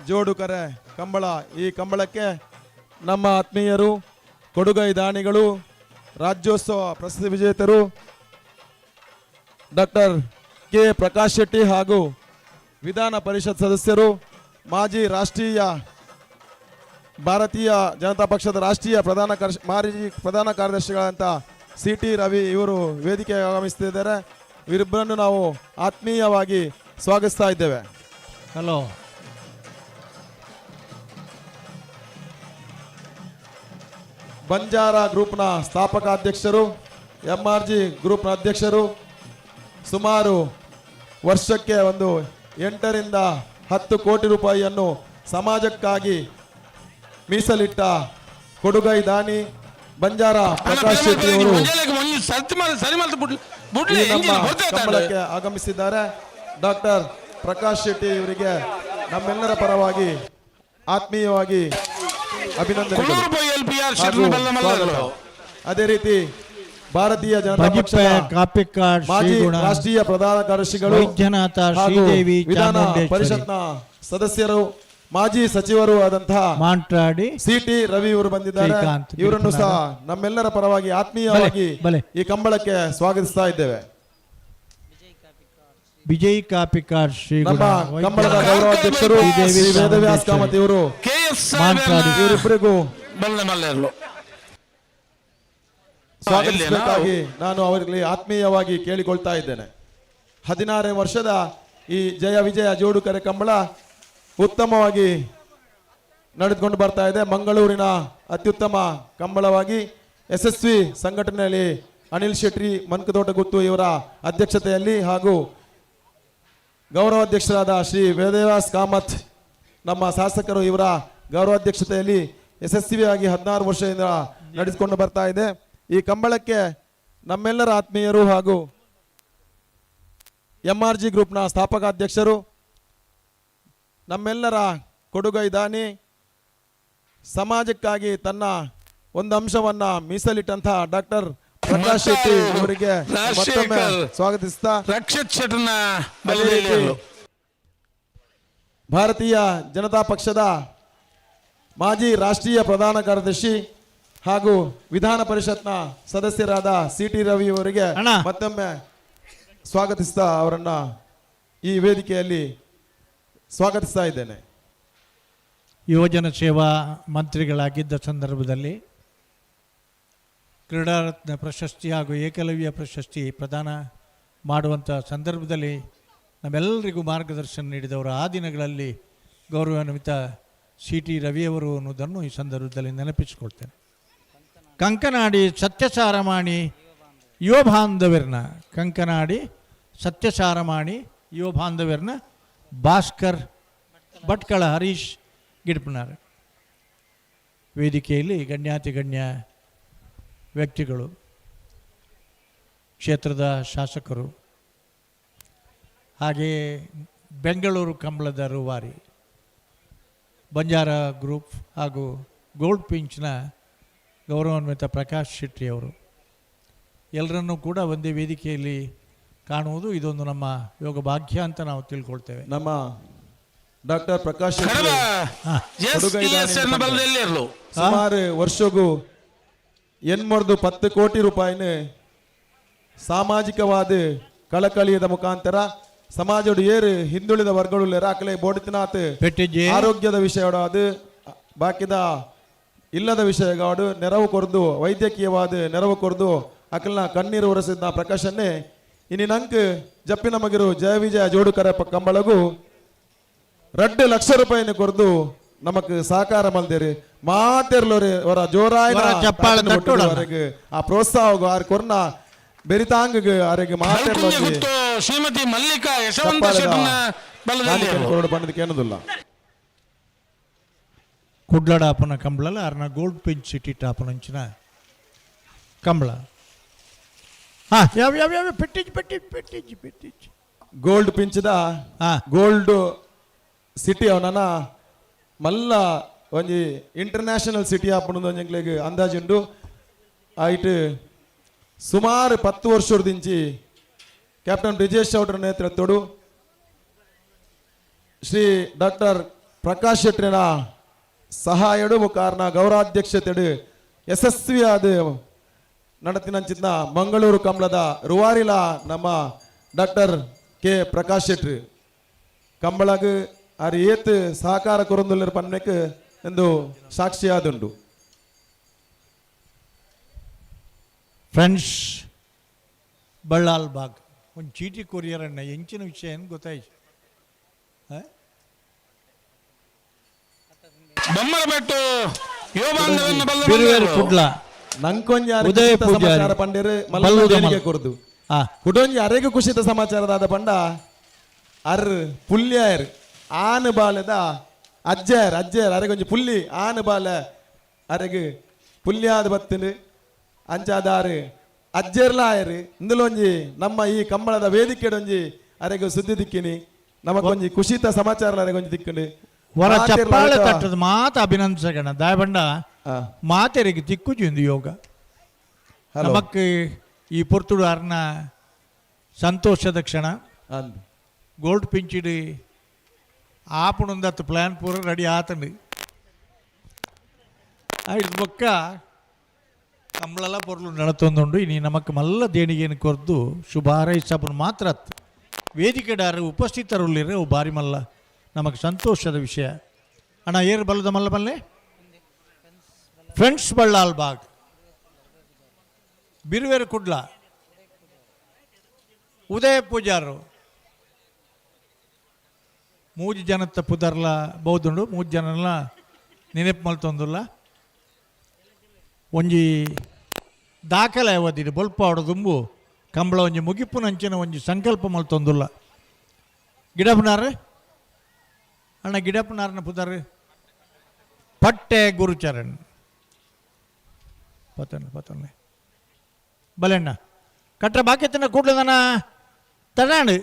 ಜೋಡು ಕರೆ ಕಂಬಳ. ಈ ಕಂಬಳಕ್ಕೆ ನಮ್ಮ ಆತ್ಮೀಯರು ಕೊಡುಗೈ ದಾನಿಗಳು ರಾಜ್ಯೋತ್ಸವ ಪ್ರಶಸ್ತಿ ವಿಜೇತರು ಡಾಕ್ಟರ್ ಕೆ ಪ್ರಕಾಶ್ ಶೆಟ್ಟಿ ಹಾಗೂ ವಿಧಾನ ಪರಿಷತ್ ಸದಸ್ಯರು ಮಾಜಿ ರಾಷ್ಟ್ರೀಯ ಭಾರತೀಯ ಜನತಾ ಪಕ್ಷದ ರಾಷ್ಟ್ರೀಯ ಪ್ರಧಾನ ಮಾಜಿ ಪ್ರಧಾನ ಕಾರ್ಯದರ್ಶಿಗಳಂತ ಸಿ ಟಿ ರವಿ ಇವರು ವೇದಿಕೆಗೆ ಆಗಮಿಸುತ್ತಿದ್ದಾರೆ. ಇವರಿಬ್ಬರನ್ನು ನಾವು ಆತ್ಮೀಯವಾಗಿ ಸ್ವಾಗತಿಸ್ತಾ ಇದ್ದೇವೆ. ಹಲೋ ಬಂಜಾರ ಗ್ರೂಪ್ನ ಸ್ಥಾಪಕ ಅಧ್ಯಕ್ಷರು, ಎಂ ಆರ್ ಜಿ ಗ್ರೂಪ್ನ ಅಧ್ಯಕ್ಷರು, ಸುಮಾರು ವರ್ಷಕ್ಕೆ ಒಂದು 8 ರಿಂದ 10 ಕೋಟಿ ರೂಪಾಯಿಯನ್ನು ಸಮಾಜಕ್ಕಾಗಿ ಮೀಸಲಿಟ್ಟ ಕೊಡುಗೈ ದಾನಿ ಬಂಜಾರ ಪ್ರಕಾಶ್ ಶೆಟ್ಟಿ ಅವರು ಕಂಬಳಕ್ಕೆ ಆಗಮಿಸಿದ್ದಾರೆ. ಡಾಕ್ಟರ್ ಪ್ರಕಾಶ್ ಶೆಟ್ಟಿ ಇವರಿಗೆ ನಮ್ಮೆಲ್ಲರ ಪರವಾಗಿ ಆತ್ಮೀಯವಾಗಿ ಅಭಿನಂದನೆಗಳು. ಅದೇ ರೀತಿ ಭಾರತೀಯ ಜನತಾ ಪಕ್ಷದ ಮಾಜಿ ರಾಷ್ಟ್ರೀಯ ಪ್ರಧಾನ ಕಾರ್ಯದರ್ಶಿಗಳು ವಿಧಾನ ಪರಿಷತ್ನ ಸದಸ್ಯರು ಮಾಜಿ ಸಚಿವರು ಆದಂತಹ ಮಾಂಟ್ರಾಡಿ ಸಿಟಿ ರವಿ ಇವರು ಬಂದಿದ್ದಾರೆ. ಇವರನ್ನು ಸಹ ನಮ್ಮೆಲ್ಲರ ಪರವಾಗಿ ಆತ್ಮೀಯವಾಗಿ ಈ ಕಂಬಳಕ್ಕೆ ಸ್ವಾಗತಿಸ್ತಾ ಇದ್ದೇವೆ. ವಿಜಯ್ ಕಾಪಿಕಾರ್ ಶ್ರೀ ನಮ್ಮ ಕಂಬಳದ ಗೌರವಾಧ್ಯಕ್ಷರು ಶ್ರೀ ವೇದವ್ಯಾಸ್ ಕಾಮತ್ ಇವರು, ಇವರಿಬ್ಬರಿಗೂ ಸ್ವಾಗತಿಸಬೇಕಾಗಿ ನಾನು ಅವರಲ್ಲಿ ಆತ್ಮೀಯವಾಗಿ ಕೇಳಿಕೊಳ್ತಾ ಇದ್ದೇನೆ. 16 ವರ್ಷದ ಈ ಜಯ ವಿಜಯ ಜೋಡುಕರೆ ಕಂಬಳ ಉತ್ತಮವಾಗಿ ನಡೆದುಕೊಂಡು ಬರ್ತಾ ಇದೆ. ಮಂಗಳೂರಿನ ಅತ್ಯುತ್ತಮ ಕಂಬಳವಾಗಿ ಯಶಸ್ವಿ ಸಂಘಟನೆಯಲ್ಲಿ ಅನಿಲ್ ಶೆಟ್ಟಿ ಮನ್ಕತೋಟ ಗುತ್ತು ಇವರ ಅಧ್ಯಕ್ಷತೆಯಲ್ಲಿ ಹಾಗೂ ಗೌರವಾಧ್ಯಕ್ಷರಾದ ಶ್ರೀ ವೇದವ್ಯಾಸ್ ಕಾಮತ್ ನಮ್ಮ ಶಾಸಕರು ಇವರ ಗೌರವಾಧ್ಯಕ್ಷತೆಯಲ್ಲಿ ಯಶಸ್ವಿಯಾಗಿ 16 ವರ್ಷದಿಂದ ನಡೆಸಿಕೊಂಡು ಬರ್ತಾ ಇದೆ. ಈ ಕಂಬಳಕ್ಕೆ ನಮ್ಮೆಲ್ಲರ ಆತ್ಮೀಯರು ಹಾಗೂ MRG ಗ್ರೂಪ್ನ ಸ್ಥಾಪಕಾಧ್ಯಕ್ಷರು, ನಮ್ಮೆಲ್ಲರ ಕೊಡುಗೈ ದಾನಿ, ಸಮಾಜಕ್ಕಾಗಿ ತನ್ನ ಒಂದು ಅಂಶವನ್ನು ಮೀಸಲಿಟ್ಟಂತಹ ಡಾಕ್ಟರ್ ಪ್ರಕಾಶ್ ಶೆಟ್ಟಿ ಅವರಿಗೆ ಮತ್ತೊಮ್ಮೆ ಸ್ವಾಗತಿಸ್ತಾ, ಭಾರತೀಯ ಜನತಾ ಪಕ್ಷದ ಮಾಜಿ ರಾಷ್ಟ್ರೀಯ ಪ್ರಧಾನ ಕಾರ್ಯದರ್ಶಿ ಹಾಗೂ ವಿಧಾನ ಪರಿಷತ್ನ ಸದಸ್ಯರಾದ ಸಿಟಿ ರವಿ ಅವರಿಗೆ ಮತ್ತೊಮ್ಮೆ ಸ್ವಾಗತಿಸ್ತಾ ಅವರನ್ನ ಈ ವೇದಿಕೆಯಲ್ಲಿ ಸ್ವಾಗತಿಸ್ತಾ ಇದ್ದೇನೆ. ಯುವಜನ ಸೇವಾ ಮಂತ್ರಿಗಳಾಗಿದ್ದ ಸಂದರ್ಭದಲ್ಲಿ ಕ್ರೀಡಾರತ್ನ ಪ್ರಶಸ್ತಿ ಹಾಗೂ ಏಕಲವ್ಯ ಪ್ರಶಸ್ತಿ ಪ್ರದಾನ ಮಾಡುವಂಥ ಸಂದರ್ಭದಲ್ಲಿ ನಮ್ಮೆಲ್ಲರಿಗೂ ಮಾರ್ಗದರ್ಶನ ನೀಡಿದವರು ಆ ದಿನಗಳಲ್ಲಿ ಗೌರವಾನ್ವಿತ ಸಿ.ಟಿ. ರವಿಯವರು ಅನ್ನೋದನ್ನು ಈ ಸಂದರ್ಭದಲ್ಲಿ ನೆನಪಿಸಿಕೊಳ್ತೇನೆ. ಕಂಕನಾಡಿ ಸತ್ಯಸಾರಮಾಣಿ ಯುವ ಬಾಂಧವ್ಯರ್ನ, ಕಂಕನಾಡಿ ಸತ್ಯಸಾರಮಾಣಿ ಯುವ ಬಾಂಧವ್ಯರ್ನ ಭಾಸ್ಕರ್ ಭಟ್ಕಳ ಹರೀಶ್ ಗಿಡ್ಪನಾರ್. ವೇದಿಕೆಯಲ್ಲಿ ಗಣ್ಯಾತಿ ಗಣ್ಯ ವ್ಯಕ್ತಿಗಳು, ಕ್ಷೇತ್ರದ ಶಾಸಕರು, ಹಾಗೆಯೇ ಬೆಂಗಳೂರು ಕಂಬಳದ ರೂವಾರಿ, ಬಂಜಾರ ಗ್ರೂಪ್ ಹಾಗೂ ಗೋಲ್ಡ್ ಪಿಂಚ್ನ ಗೌರವಾನ್ವಿತ ಪ್ರಕಾಶ್ ಶೆಟ್ಟಿಯವರು, ಎಲ್ಲರನ್ನೂ ಕೂಡ ಒಂದೇ ವೇದಿಕೆಯಲ್ಲಿ ಕಾಣುವುದು ಇದೊಂದು ನಮ್ಮ ಯೋಗ ಭಾಗ್ಯ ಅಂತ ನಾವು ತಿಳ್ಕೊಳ್ತೇವೆ. ನಮ್ಮ ಡಾಕ್ಟರ್ ಪ್ರಕಾಶ್ ಸುಮಾರು ವರ್ಷಗೂ 810 ಕೋಟಿ ರೂಪಾಯಿನ ಸಾಮಾಜಿಕವಾದ ಕಳಕಳಿಯದ ಮುಖಾಂತರ ಸಮಾಜದ ಏರು ಹಿಂದುಳಿದ ವರ್ಗಗಳು ರಾಕಲೆ ಬೋಡಿತನಾಥ್ ಆರೋಗ್ಯದ ವಿಷಯವಾದ ಬಾಕಿದ ಇಲ್ಲದ ವಿಷಯಗಳು ನೆರವು ಕೊರದು ವೈದ್ಯಕೀಯವಾದ ನೆರವು ಕೊರದು ಅಕಲ್ನ ಕಣ್ಣೀರು ಒರೆಸಿದ ಪ್ರಕಾಶನ್ನೇ ಇನಿ ನಂಕ್ ಜಪ್ಪಿನ ಮಗಿರು ಜಯ ವಿಜಯ ಜೋಡುಕರ ಕಂಬಳಗು 2 ಲಕ್ಷ ರೂಪಾಯಿನ ಕೊರದು ನಮಕ್ ಸಹಕಾರ ಮಲ್ದೇರಿ ಮಾತೆರ್ಲೋರಿ ಅವರ ಜೋರಾಯ ಆ ಪ್ರೋತ್ಸಾಹ ಆರ್ ಕೊರ್ನ ಬೆರಿತಾಂಗ್ ಆರಿಗೆ ಮಾತೆರ್ಲೋರಿ ಶ್ರೀಮತಿ ಮಲ್ಲಿಕಾ ಯಶವಂತ ಪಂಡದಕ್ಕೆ ಏನದಿಲ್ಲ. ಕುಡ್ಲಡಾಪನ ಕಂಬಳಲ್ಲ ಅರ್ನ ಗೋಲ್ಡ್ ಪಿಂಚ್ ಸಿಟಿ ಟಾಪನ ಕಂಬಳ. ಹಾಂ, ಯಾವ ಯಾವ ಯಾವ ಪೆಟ್ಟಿಜ್ ಪೆಟ್ಟಿಜ್ ಪೆಟ್ಟಿಜ್ ಪೆಟ್ಟಿಜ್ ಗೋಲ್ಡ್ ಪಿಂಚ್ದ ಗೋಲ್ಡ್ ಸಿಟಿ ಅವನ ಮಲ್ಲ ಒಂಜಿ ಇಂಟರ್ನ್ಯಾಷನಲ್ ಸಿಟಿ ಆಪುನದು ಒಂಜಿ ಅಂದಾಜುಂಡು. ಆಯ್ಟ್ ಸುಮಾರು 10 ವರ್ಷದಿಂಚಿ ಕ್ಯಾಪ್ಟನ್ ಬ್ರಿಜೇಶ್ ಚೌಡ್ರ ನೇತೃತ್ವಡು ಶ್ರೀ ಡಾಕ್ಟರ್ ಪ್ರಕಾಶ್ ಶೆಟ್ಟಿನ ಸಹಾಯಡು ಮುಖಾರ್ನ ಗೌರವಾಧ್ಯಕ್ಷತೆಡು ಯಶಸ್ವಿಯಾದ ನಡತಿನಂಚಿನ ಮಂಗಳೂರು ಕಂಬಳದ ರುವಾರಿಲ ನಮ್ಮ ಡಾಕ್ಟರ್ ಕೆ ಪ್ರಕಾಶ್ ಶೆಟ್ಟಿ ಕಂಬಳಗ್ ಆರ್ ಏತ್ ಸಹಕಾರ ಕೊರೊಂದುಲ್ಲೆರ್ ಪನ್ನೆಕ್ ಎಂದು ಸಾಕ್ಷಿಯಾದುಂಡು. ಫ್ರೆಂಡ್ಸ್, ಬಳ್ಳಾಲ್ ಬಾಗ್ ಒಂದು ಚೀಟಿ ಕೊರಿಯರ್ ಅಣ್ಣ ಎಂಚಿನ ವಿಷಯ ಏನು ಗೊತ್ತಾಯ್ತು. ಬೊಮ್ಮರಬೆಟ್ಟು ಕುಡ್ಲ ನಂಕೊಂಜಿ ಉದಯ ಸಮಾಚಾರ ಪಂಡೇರು ಮಲ್ಲ ಕೊರದು ಕುಡೊಂಜಿ ಅರೆಗು ಖುಷಿತ ಸಮಾಚಾರದಾದ ಪಂಡ ಅರ್ ಪುಲ್ಯಾಯರ್ ಆನು ಬಾಲದ ಅಜ್ಜಯರ್ ಅಜ್ಜಯರ್ ಅರೆಗೊಂಜಿ ಪುಲ್ಲಿ ಆನು ಬಾಲ ಅರೆಗು ಪುಲ್ಯಾದ ಬತ್ತಿನ ಅಂಚಾದಾರು ಅಜ್ಜರ್ಲ ಆಯರು ಇಂದುಲೊಂಜಿ ನಮ್ಮ ಈ ಕಂಬಳದ ವೇದಿಕೆಡೊಂಜಿ ಅರೆಗು ಸುದ್ದಿ ದಿಕ್ಕಿನಿ ನಮಕೊಂಜಿ ಖುಷಿತ ಸಮಾಚಾರ ಅರೆಗೊಂಜಿ ದಿಕ್ಕಿನಿ ವರ ಚಪ್ಪಾಳೆ ತಟ್ಟದ ಮಾತು ಅಭಿನಂದಿಸಗಣ ದಾಯಬಂಡ ಮಾತೆರಿಗೆ ತಿಕ್ಕುಜಿ ಯೋಗ ನಮಕ್ ಈ ಪೊರ್ತುಡು ಅರ್ನ ಸಂತೋಷದ ಕ್ಷಣ. ಗೋಲ್ಡ್ ಪಿಂಚಿಡಿ ಆಪುಣಂದತ್ತು ಪ್ಲ್ಯಾನ್ ಪೂರ ರೆಡಿ ಆತಂಡು. ಐದು ಬೊಕ್ಕ ಕಂಬಳೆಲ್ಲ ಪೊರ್ಲು ನಡತೊಂದುಂಡು. ಇನಿ ನಮಕ್ ಮಲ್ಲ ದೇಣಿಗೆಯನ್ನು ಕೊರ್ದು ಶುಭ ಹಾರೈಸಪುನ ಮಾತ್ರ ಅತ್ತು. ವೇದಿಕೆಡಾರು ಉಪಸ್ಥಿತರುಳ್ಳಿರೆ ಅವು ಬಾರಿ ಮಲ್ಲ ನಮಗೆ ಸಂತೋಷದ ವಿಷಯ. ಅಣ್ಣ ಏರು ಬಲ್ಲದ ಮಲ್ಲ ಮಲ್ಲೆ ಫ್ರೆಂಡ್ಸ್ ಬಳ್ಳಾಲ್ ಬಾಗ್ ಬಿರುವೇರು ಕುಡ್ಲ ಉದಯ ಪೂಜಾರು ಮೂಜಿ ಜನತ್ತ ಪುದರ್ಲ ಬೌದುಂಡು ಮೂಜಿ ಜನಲ ನೆನಪು ಮಲ್ತೊಂದುಲ್ಲ. ಒಂಜಿ ದಾಖಲೆ ಅವಧಿಡು ಬೊಲ್ಪಾವಡ ದುಂಬು ಕಂಬಳ ಒಂಜಿ ಮುಗಿಪುನಂಚಿನ ಒಂಜಿ ಸಂಕಲ್ಪ ಮಲ್ತೊಂದುಲ್ಲ. ಗಿಡಪ್ಪನಾರು ಅಣ್ಣ ಗಿಡಪ್ಪನಾರನ ಪುದರ್ ಪಟ್ಟೆ ಗುರುಚರಣ್ ಪತ್ತೊಂದು ಪತ್ತೊಂದು ಬಲೆಣ್ಣ ಕಟ್ಟ ಬಾಕಿ ತಿನ್ನ ಕೂಡ್ಲದನ ತಡಾಂಡು.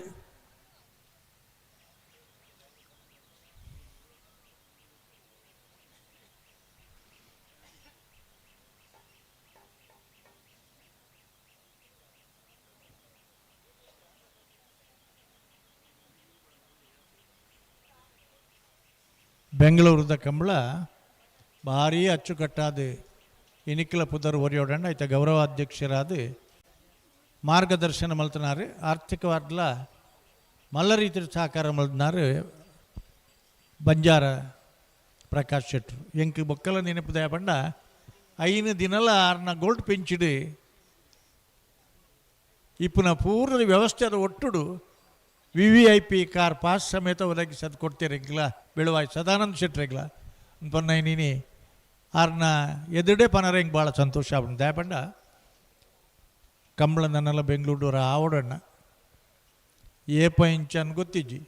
ಬೆಂಗಳೂರದ ಕಂಬಳ ಭಾರೀ ಅಚ್ಚುಕಟ್ಟಾದ ಇನಿಕ್ಲ ಪುದರ್ ಒರಿಯೋಡಣ್ಣ ಐತ ಗೌರವಾಧ್ಯಕ್ಷರಾದ ಮಾರ್ಗದರ್ಶನ ಮಲ್ತನಾರು. ಆರ್ಥಿಕವಾದ್ಲ ಮಲ್ಲ ರೀತಿಯ ಸಹಕಾರ ಮಲ್ತನಾರು ಬಂಜಾರ ಪ್ರಕಾಶ್ ಶೆಟ್ರು. ಎಂಕ್ ಬೊಕ್ಕಲ ನೆನಪು ಪಂಡ 5 ದಿನಲ ಆರ್ನ ಗೋಲ್ಡ್ ಪೆಂಚಿಡು ಇಪ್ಪುನ ಪೂರ್ಣ ವ್ಯವಸ್ಥೆದ ಒಟ್ಟುಡು VVIP car pass ಸಮೇತ ಒದಗಿಸೋದು ಕೊಡ್ತೀರಿ ಎಂಕ್ಲ ಬೆಳುವಾಯ್ ಸದಾನಂದ ಶೆಟ್ರೆಗ್ಲ ಪನ್ನ ನೀನಿ ಆರ್ನ ಎದುಡೆ ಪನರ ಹೆಂಗೆ ಭಾಳ ಸಂತೋಷ ಆಗ್ಬಿಟ್ಟು ದಯಪಂಡ ಕಂಬಳ ನನ್ನೆಲ್ಲ ಬೆಂಗಳೂರು ಆವಡಣ್ಣ ಏಪ ಇಂಚನ್ ಗೊತ್ತಿಜ್ಜಿ.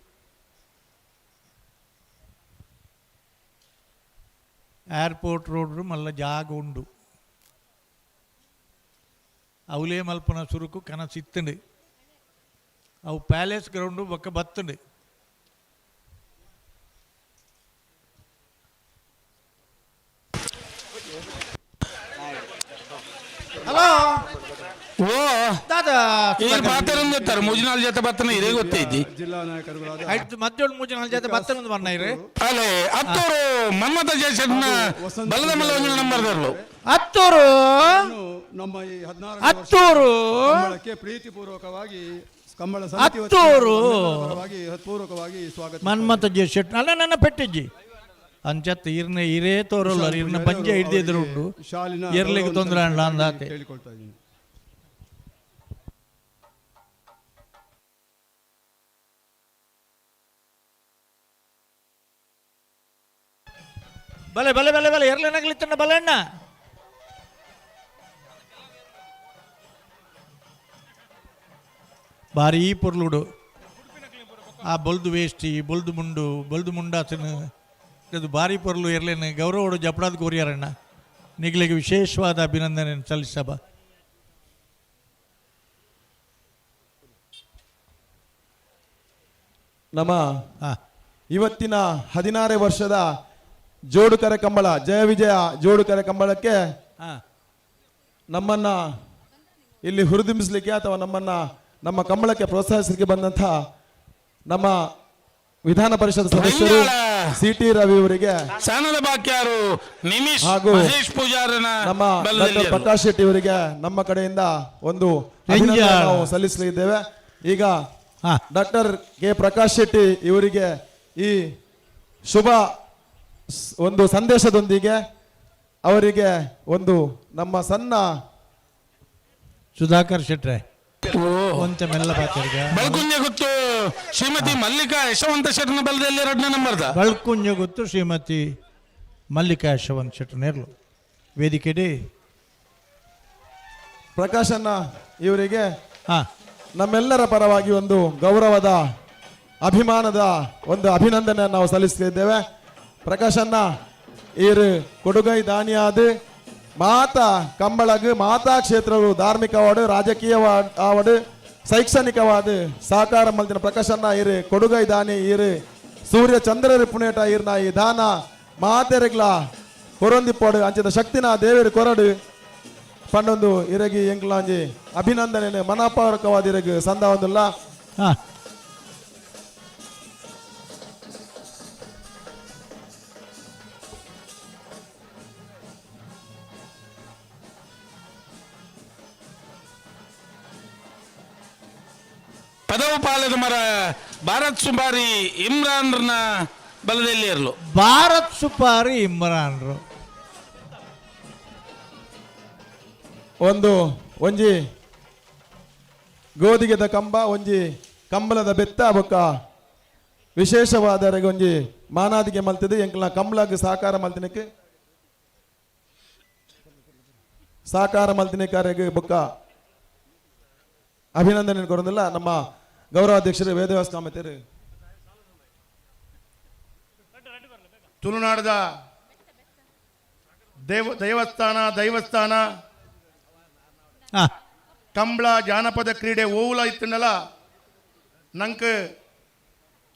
ಏರ್ಪೋರ್ಟ್ ರೋಡ್ ಮಲ್ಲ ಜಾಗ ಉಂಡು ಅವಲೇ ಮಲ್ಪನ ಸುರುಕು ಕನಸಿತ್ತಂಡು ಅವು ಪ್ಯಾಲೇಸ್ ಗ್ರೌಂಡು ಬೊಕ್ಕ ಬತ್ತಂಡು. ಹಲೋ ಓ ದಾದಾ ಪಾತ್ರ ಮೂಜಿನಾಲ್ ಜೊತೆ ಬತ್ತನ ಇದೇ ಗೊತ್ತೈತಿ. ಜಿಲ್ಲಾ ನಾಯಕರುಗಳಾದ ಆಯ್ತು ಮಧ್ಯೋಳು ಮೂಜಿನಾಲ್ ಜೊತೆ ಬತ್ತನ ಒಂದು ಬಣ್ಣ ಇರು. ಅಲ್ಲೇ ಹತ್ತೂರು ಮನ್ಮಥ ಜಯಶೆಟ್ನ ಬಲದ ಮಲ್ಲ ಒಂದು ನಂಬರ್ದರ್ಲು. ಹತ್ತೂರು ನಮ್ಮ ಈ 16 ಹತ್ತೂರು ಕಂಬಳಕ್ಕೆ ಪ್ರೀತಿಪೂರ್ವಕವಾಗಿ ಕಂಬಳ ಸಮಿತಿ ಹತ್ತೂರು ಪರವಾಗಿ ಹೃತ್ಪೂರ್ವಕವಾಗಿ ಸ್ವಾಗತ. ಮನ್ಮಥ ಜಯಶೆಟ್ ಅಲ್ಲ ನನ್ನ ಪೆಟ್ಟಿಜ್ಜಿ ಅಂಚತ್ ಇರ್ನ ಇರೇ ತೋರಲ್ಲ ಇರ್ನ ಪಂಜೆ ಹಿಡ್ದಿದ್ರು ಉಂಟು ಶಾಲಿನ ಎರ್ಲಿಕ್ಕೆ ತೊಂದರೆ ಅಲ್ಲ ಅಂದಾತೆ ಕೇಳಿಕೊಳ್ತಾ ಇದ್ದೀನಿ. ಬಲೆ ಬಲೆ ಬಲೆ ಬಲೆ ಎರ್ಲೆನಗ್ಲಿತ್ತಣ್ಣ ಬಲೆಣ್ಣ. ಭಾರೀ ಪೊರ್ಲುಡು ಆ ಬೊಲ್ದು ವೇಷ್ಟಿ ಬೊಲ್ದು ಮುಂಡು ಬೊಲ್ದು ಮುಂಡಾಸನ ಇದು ಭಾರಿ ಪೊರ್ಲು ಎರ್ಲೇನು ಗೌರವಡು ಜಪಡಾದ ಕೋರಿಯಾರಣ್ಣ ನಿಗ್ಲಿಗೆ ವಿಶೇಷವಾದ ಅಭಿನಂದನೆ ಸಲ್ಲಿಸಬ. ನಮ್ಮ ಇವತ್ತಿನ 16 ವರ್ಷದ ಜೋಡುಕರೆ ಕಂಬಳ ಜಯ ವಿಜಯ ಜೋಡುಕರೆ ಕಂಬಳಕ್ಕೆ ನಮ್ಮನ್ನ ಇಲ್ಲಿ ಹುರಿದುಂಬಿಸಲಿಕ್ಕೆ ಅಥವಾ ನಮ್ಮನ್ನ ನಮ್ಮ ಕಂಬಳಕ್ಕೆ ಪ್ರೋತ್ಸಾಹಿಸಲಿಕ್ಕೆ ಬಂದಂತಹ ನಮ್ಮ ವಿಧಾನ ಪರಿಷತ್ ಸದಸ್ಯರು ಸಿ.ಟಿ. ರವಿ ಅವರಿಗೆ ಹಾಗೂ ನಮ್ಮ ಡಾಕ್ಟರ್ ಪ್ರಕಾಶ್ ಶೆಟ್ಟಿ ಅವರಿಗೆ ನಮ್ಮ ಕಡೆಯಿಂದ ಒಂದು ಅಭಿನಂದನೆ ನಾವು ಸಲ್ಲಿಸಲಿದ್ದೇವೆ. ಈಗ ಡಾಕ್ಟರ್ ಕೆ ಪ್ರಕಾಶ್ ಶೆಟ್ಟಿ ಇವರಿಗೆ ಈ ಶುಭ ಒಂದು ಸಂದೇಶದೊಂದಿಗೆ ಅವರಿಗೆ ಒಂದು ನಮ್ಮ ಸಣ್ಣ ಸುಧಾಕರ್ ಶೆಟ್ರೆ ಮೆಲ್ಲ ಬಳ್ಕುಂಜ ಗೊತ್ತು ಶ್ರೀಮತಿ ಮಲ್ಲಿಕಾ ಯಶವಂತ ಶೆಟ್ಟನ ಬಲದಲ್ಲಿ 2ನೇ ನಂಬರ್ದ ಬಳ್ಕುಂಜ ಗೊತ್ತು ಶ್ರೀಮತಿ ಮಲ್ಲಿಕಾ ಯಶವಂತ ಶೆಟ್ಟರ್ ನೇರ್ಲು ವೇದಿಕೆಡೆ ಪ್ರಕಾಶನ್ನ ಇವರಿಗೆ ನಮ್ಮೆಲ್ಲರ ಪರವಾಗಿ ಒಂದು ಗೌರವದ ಅಭಿಮಾನದ ಒಂದು ಅಭಿನಂದನೆ ನಾವು ಸಲ್ಲಿಸುತ್ತಿದ್ದೇವೆ. ಪ್ರಕಾಶನ್ನ ಈರು ಕೊಡುಗೈ ದಾನಿಯಾದ ಮಾತಾ ಕಂಬಳಗ್ ಮಾತಾ ಕ್ಷೇತ್ರವು ಧಾರ್ಮಿಕವಾಡು ರಾಜಕೀಯವಾಡು ಶೈಕ್ಷಣಿಕವಾದ ಸಹಕಾರ ಮಲ್ದಿನ ಪ್ರಕಾಶನ್ನ ಇರು ಕೊಡುಗೈ ದಾನಿ ಇರು ಸೂರ್ಯ ಚಂದ್ರರು ಪುಣೇಟ ಇರ್ನ ಈ ದಾನ ಮಾತೆರೆಗ್ಲ ಕೊರೊಂದಿಪ್ಪೋಡು ಅಂಚಿದ ಶಕ್ತಿನ ದೇವರು ಕೊರಡು ಪಂಡೊಂದು ಇರಗಿ ಎಂಕ್ಲಾಂಜಿ ಅಭಿನಂದನೆ ಮನಪೂರ್ವಕವಾದ ಇರಗು ಸಂದ ಒಂದುಲ್ಲ. ಪದವು ಪಾಲದ ಮರ ಭಾರತ್ ಸುಪಾರಿ ಇಮ್ರಾನ್ರನ ಬಲದಲ್ಲಿ ಇರಲು. ಭಾರತ್ ಸುಪಾರಿ ಇಮ್ರಾನ್ರು. ಒಂದು ಒಂಜಿ ಗೋಧಿಗೆದ ಕಂಬ, ಒಂಜಿ ಕಂಬಳದ ಬೆತ್ತ ಬೊಕ್ಕ ವಿಶೇಷವಾದ ಒಂಜಿ ಮಾನಾದಿಗೆ ಮಲ್ತದೆ. ಎಂಕಲ್ನ ಕಂಬಳಗ್ ಸಾಕಾರ ಮಲ್ತಿನಕ್ಕೆ ಸಾಕಾರ ಮಲ್ತಿನಕಾರೆಗ್ ಬೊಕ್ಕ ಅಭಿನಂದನೆ ಕೊರೊಂದಿಲ್ಲ ನಮ್ಮ ಗೌರವಾಧ್ಯಕ್ಷರು ವೇದವ್ಯಾಸ ಕಾಮತರು. ತುಳುನಾಡದ ದೇವಸ್ಥಾನ ದೈವಸ್ಥಾನ ಕಂಬಳ ಜಾನಪದ ಕ್ರೀಡೆ ಓವುಲ ಇತ್ತಂಡಲ ನಂಕ್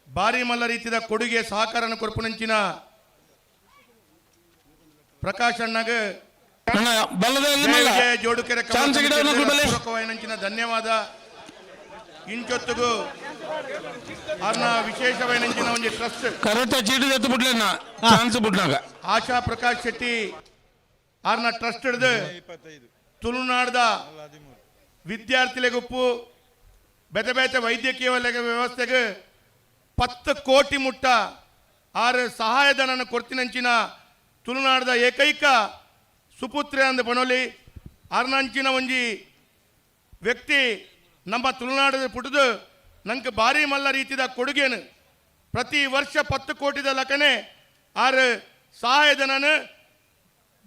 ಭಾರಿ ಮಲ್ಲ ರೀತಿಯ ಕೊಡುಗೆ ಸಹಕಾರನ ಕೊರ್ಪುನಂಚಿನ ಪ್ರಕಾಶ್ ಅಣ್ಣಗ್ ಜಯ ಜೋಡುಕೆರೆ ಪೂರಕವಾಯಿನಂಚಿನ ಧನ್ಯವಾದ. ಇಂಚೊತ್ತುಗು ಅರ್ನ ವಿಶೇಷವಾಯಿನಂಚಿನ ಒಂಜಿ ಟ್ರಸ್ಟ್ ಕರೆಕ್ಟ್ ಚೀಟಿ ಎತ್ತು ಬಿಡ್ಲೇನ ಚಾನ್ಸ್ ಬಿಡ್ನಾಗ ಆಶಾ ಪ್ರಕಾಶ್ ಶೆಟ್ಟಿ ಆರ್ನ ಟ್ರಸ್ಟ್ ಹಿಡಿದು ತುಳುನಾಡ್ದ ವಿದ್ಯಾರ್ಥಿಲೆಗುಪ್ಪು ಬೇತೆ ಬೇತೆ ವೈದ್ಯಕೀಯ ವ್ಯವಸ್ಥೆಗೆ 10 ಕೋಟಿ ಮುಟ್ಟ ಆರು ಸಹಾಯಧನನ ಕೊರ್ತಿನಂಚಿನ ತುಳುನಾಡ್ದ ಏಕೈಕ ಸುಪುತ್ರೆ ಅಂದ ಪನೊಲಿ. ಆರ್ನಂಚಿನ ಒಂಜಿ ವ್ಯಕ್ತಿ ನಮ್ಮ ತುಳುನಾಡದ ಪುಟ್ಟದು ನಂಗೆ ಭಾರಿ ಮಲ್ಲ ರೀತಿಯ ಕೊಡುಗೆನು ಪ್ರತಿ ವರ್ಷ 10 ಕೋಟಿದ ಲಕನೆ ಆರು ಸಹಾಯಧನನ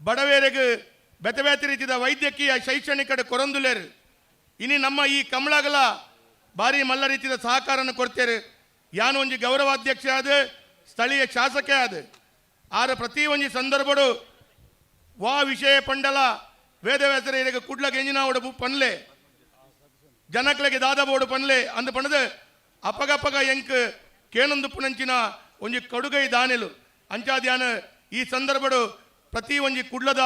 ಬಡವೇರೆಗೆ ಬೇತೆ ಬೇತೆ ರೀತಿಯ ವೈದ್ಯಕೀಯ ಶೈಕ್ಷಣಿಕ ಕೊರಂದುಲೇರು. ಇನಿ ನಮ್ಮ ಈ ಕಮಲಗಲ ಭಾರಿ ಮಲ್ಲ ರೀತಿಯ ಸಹಕಾರನ ಕೊಡ್ತೇರು. ಯಾನು ಒಂಜಿ ಗೌರವಾಧ್ಯಕ್ಷ ಆದ ಸ್ಥಳೀಯ ಶಾಸಕ ಆದ ಆರ ಪ್ರತಿ ಒಂಜಿ ಸಂದರ್ಭಡು ವಾ ವಿಷಯ ಪಂಡಲ ವೇದವ್ಯಾಸರ ಇರಗ ಕುಡ್ಲ ಗೆಂಜಿನ ಪನ್ಲೆ ಜನಕ್ಲೆಗೆ ದಾದ ಬೋಡು ಪನ್ಲೆ ಅಂದ ಪಣದ ಅಪಗಪಗ ಎಂಕ್ ಕೇನೊಂದು ಪುನಂಚಿನ ಒಂಜಿ ಕಡುಗೈ ದಾನೆಲು ಅಂಚಾದ್ಯಾನ ಈ ಸಂದರ್ಭಡು ಪ್ರತಿ ಒಂಜಿ ಕುಡ್ಲದ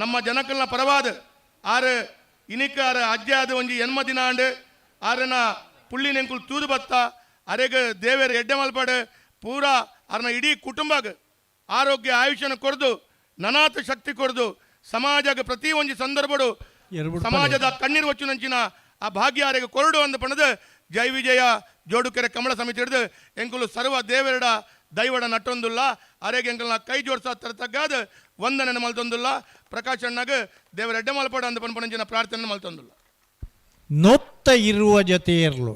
ನಮ್ಮ ಜನಕಲ್ನ ಪರವಾದ ಆರು ಇನಿಕ ಆರ ಅಜ್ಜೆ ಆದ ಒಂಜಿ ಎನ್ಮ ದಿನ ಆಂಡ್ ಆರನ ಪುಳ್ಳಿ ನೆಂಕುಲು ತೂದು ಬತ್ತ ಅರೆಗ ದೇವೇರ ಎಡ್ಡೆ ಮಲ್ಪಾಡು ಪೂರಾ ಅರ್ನ ಇಡೀ ಕುಟುಂಬಗ್ ಆರೋಗ್ಯ ಆಯುಷ್ಯನ ಕೊರ್ದು ನನಾತ ಶಕ್ತಿ ಕೊರ್ದು ಸಮಾಜಗ ಪ್ರತಿ ಒಂಜಿ ಸಂದರ್ಭಡು ಸಮಾಜದ ಕಣ್ಣೀರು ವಚ್ಚುನಂಚಿನ ಆ ಭಾಗ್ಯ ಅರೆಗೆ ಕೊರಡು ಅಂದ ಪಣದ ಜೈ ವಿಜಯ ಜೋಡುಕೆರೆ ಕಮಲ ಸಮಿತಿ ಹಿಡಿದು ಎಂಕುಲು ಸರ್ವ ದೇವರಡ ದೈವಡ ನಟ್ಟೊಂದುಲ್ಲ ಅರೆಗೆ ಎಂಕಲ್ನ ಕೈ ಜೋಡ್ಸ ತಗ್ಗಾದ ವಂದನೆ ಮಲ್ತೊಂದುಲ್ಲ. ಪ್ರಕಾಶ್ ಅಣ್ಣಗ ದೇವರ ಎಡ್ಡೆ ಮಲ್ಪಡ ಅಂದ ಪಣಪಣಂಚಿನ ಪ್ರಾರ್ಥನೆ ಮಲ್ತೊಂದುಲ್ಲ. ನೊತ್ತ ಇರುವ ಜೊತೆ ಇರಲು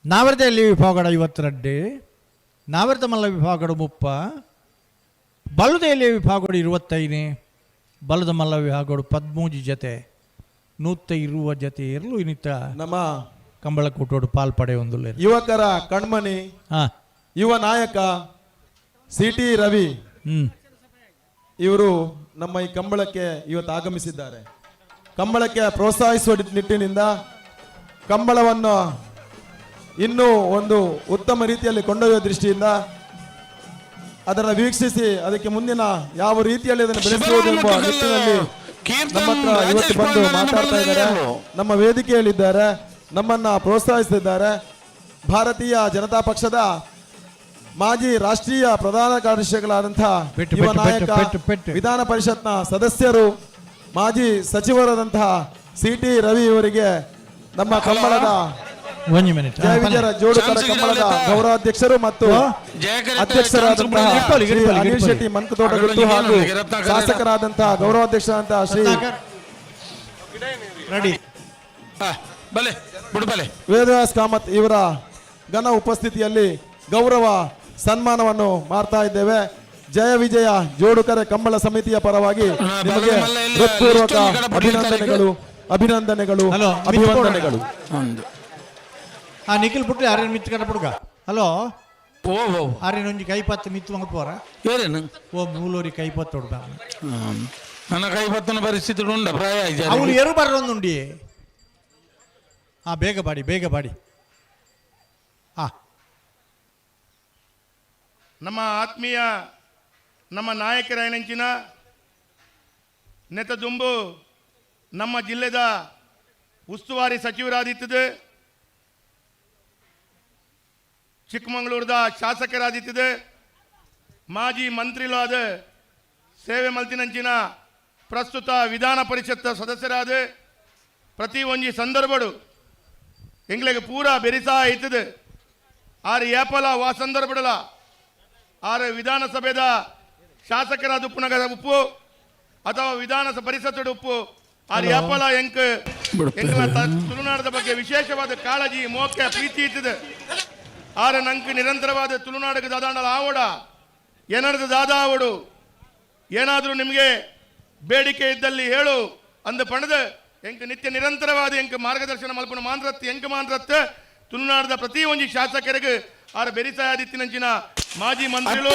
ನಾವರದಲ್ಲಿ ವಿಭಾಗಡ 52, ನಾವರದ ಮಲ್ಲ ವಿಭಾಗಡ 30, ಬಲದೆಯಲ್ಲಿ ವಿಭಾಗಡು 25, ಬಲದ ಮಲ್ಲ ವಿಭಾಗಡು 13 ಜೊತೆ 120 ಜೊತೆ ಇರಲು ಇನ್ನಿತ ನಮ್ಮ ಕಂಬಳ ಕೂಟೋಡು ಪಾಲ್ ಪಡೆಯೊಂದುಲ್ಲ. ಯುವಕರ ಕಣ್ಮಣಿ ಯುವ ನಾಯಕ ಸಿ.ಟಿ. ರವಿ ಇವರು ನಮ್ಮ ಈ ಕಂಬಳಕ್ಕೆ ಇವತ್ತು ಆಗಮಿಸಿದ್ದಾರೆ. ಕಂಬಳಕ್ಕೆ ಪ್ರೋತ್ಸಾಹಿಸುವ ನಿಟ್ಟಿನಿಂದ ಕಂಬಳವನ್ನು ಇನ್ನೂ ಒಂದು ಉತ್ತಮ ರೀತಿಯಲ್ಲಿ ಕೊಂಡೊಯ್ಯುವ ದೃಷ್ಟಿಯಿಂದ ಅದನ್ನು ವೀಕ್ಷಿಸಿ ಅದಕ್ಕೆ ಮುಂದಿನ ಯಾವ ರೀತಿಯಲ್ಲಿ ಅದನ್ನು ಬೆಳೆಸುವುದು ಎಂಬ ನಿಟ್ಟಿನಲ್ಲಿ ನಮ್ಮ ಹತ್ರ ಇವತ್ತು ಬಂದು ಮಾತಾಡ್ತಾ ಇದ್ದಾರೆ, ನಮ್ಮ ವೇದಿಕೆಯಲ್ಲಿದ್ದಾರೆ, ನಮ್ಮನ್ನ ಪ್ರೋತ್ಸಾಹಿಸುತ್ತಿದ್ದಾರೆ. ಭಾರತೀಯ ಜನತಾ ಪಕ್ಷದ ಮಾಜಿ ರಾಷ್ಟ್ರೀಯ ಪ್ರಧಾನ ಕಾರ್ಯದರ್ಶಿಗಳಾದಂತಹ ಯುವ ನಾಯಕ, ವಿಧಾನ ಪರಿಷತ್ನ ಸದಸ್ಯರು, ಮಾಜಿ ಸಚಿವರಾದಂತಹ ಸಿ.ಟಿ. ರವಿ ಇವರಿಗೆ ನಮ್ಮ ಕಂಬಳದ ಜಯ ವಿಜಯರ ಜೋಡುಕರ ಕಂಬಳದ ಗೌರವಾಧ್ಯಕ್ಷರು ಮತ್ತು ಅಧ್ಯಕ್ಷರಾದಂತಹ ಶ್ರೀ ಅನಿಲ್ ಶೆಟ್ಟಿ ಮಂಕತೋಟ ಗುತ್ತು ಹಾಗೂ ಶಾಸಕರಾದಂತಹ ಗೌರವಾಧ್ಯಕ್ಷರಾದಂತಹ ಶ್ರೀ ವೇದವ್ಯಾಸ್ ಕಾಮತ್ ಇವರ ಘನ ಉಪಸ್ಥಿತಿಯಲ್ಲಿ ಗೌರವ ಸನ್ಮಾನವನ್ನು ಮಾಡ್ತಾ ಇದ್ದೇವೆ. ಜಯ ವಿಜಯ ಜೋಡುಕರೆ ಕಂಬಳ ಸಮಿತಿಯ ಪರವಾಗಿ ನಿಮಗೆ ಹೃತ್ಪೂರ್ವಕ ಅಭಿನಂದನೆಗಳು, ಅಭಿನಂದನೆಗಳು, ಅಭಿವಂದನೆಗಳು. ನಿಖಿಲ್ ಪುಟ್ಲಿ ಆರ್ಯನ್ ಮಿತ್ತು ಕಡ ಪುಡ್ಗ. ಹಲೋ ಓ ಆರ್ಯನ್ ಒಂಜಿ ಕೈಪತ್ತು ಮಿತ್ತು ಮಂಗ ಪೋರ ಏರೇನು ಓ ಮೂಲೋರಿ ಕೈಪತ್ತು ಹೊಡ್ದ ನನ್ನ ಕೈಪತ್ತನ ಪರಿಸ್ಥಿತಿ ಉಂಡ ಪ್ರಾಯ. ಅವನು ಎರು ಬರೋದುಂಡಿ. ಹಾಂ ಬೇಗ ಬಾಡಿ, ಬೇಗ ಬಾಡಿ. ಹಾಂ ನಮ್ಮ ಆತ್ಮೀಯ ನಮ್ಮ ನಾಯಕರಾಯನಂಚಿನ ನೆತದುಂಬು ನಮ್ಮ ಜಿಲ್ಲೆದ ಉಸ್ತುವಾರಿ ಸಚಿವರಾದಿತ್ತದೆ, ಚಿಕ್ಕಮಗಳೂರದ ಶಾಸಕರಾದಿತ್ತದೆ, ಮಾಜಿ ಮಂತ್ರಿಲಾದ ಸೇವೆ ಮಲ್ತಿನಂಚಿನ ಪ್ರಸ್ತುತ ವಿಧಾನ ಪರಿಷತ್ ಸದಸ್ಯರಾದ ಪ್ರತಿ ಒಂಜಿ ಸಂದರ್ಭಡು ಎಂಗ್ಲೆಗ್ ಪೂರ ಬೆರಿಸಾ ಐತದೆ ಆರು ಏಪಲ ವಾ ಸಂದರ್ಭಡಲ ಆರು ವಿಧಾನಸಭೆದ ಶಾಸಕರಾದ ಉಪ್ಪುನಗ ಉಪ್ಪು ಅಥವಾ ವಿಧಾನ ಪರಿಷತ್ ಉಪ್ಪು ಆರು ಏಪಲ ಎಂಕ್ ಎಂಕ್ಲ ತುಳುನಾಡದ ಬಗ್ಗೆ ವಿಶೇಷವಾದ ಕಾಳಜಿ ಮೋಕೆ ಪ್ರೀತಿ ಇತ್ತದೆ ಆರು ನಂಕ್ ನಿರಂತರವಾದ ತುಳುನಾಡಿಗೆ ದಾದಾಂಡಲ ಆವಡ ಏನಾದ್ರು ದಾದಾ ಆವಡು ಏನಾದರೂ ನಿಮಗೆ ಬೇಡಿಕೆ ಇದ್ದಲ್ಲಿ ಹೇಳು ಅಂದ ಪಣದ ಎಂಕ್ ನಿತ್ಯ ನಿರಂತರವಾದ ಎಂಕ್ ಮಾರ್ಗದರ್ಶನ ಮಲ್ಪುನ ಮಾಂತ್ರತ್ ಎಂಕ್ ಮಾಂತ್ರತ್ ತುಳುನಾಡದ ಪ್ರತಿ ಒಂಜಿ ಶಾಸಕರಿಗೆ ಆರ ಬೆರಿಸಾಯದಿತ್ತಿನಂಚಿನ ಮಾಜಿ ಮಂತ್ರಿಗಳು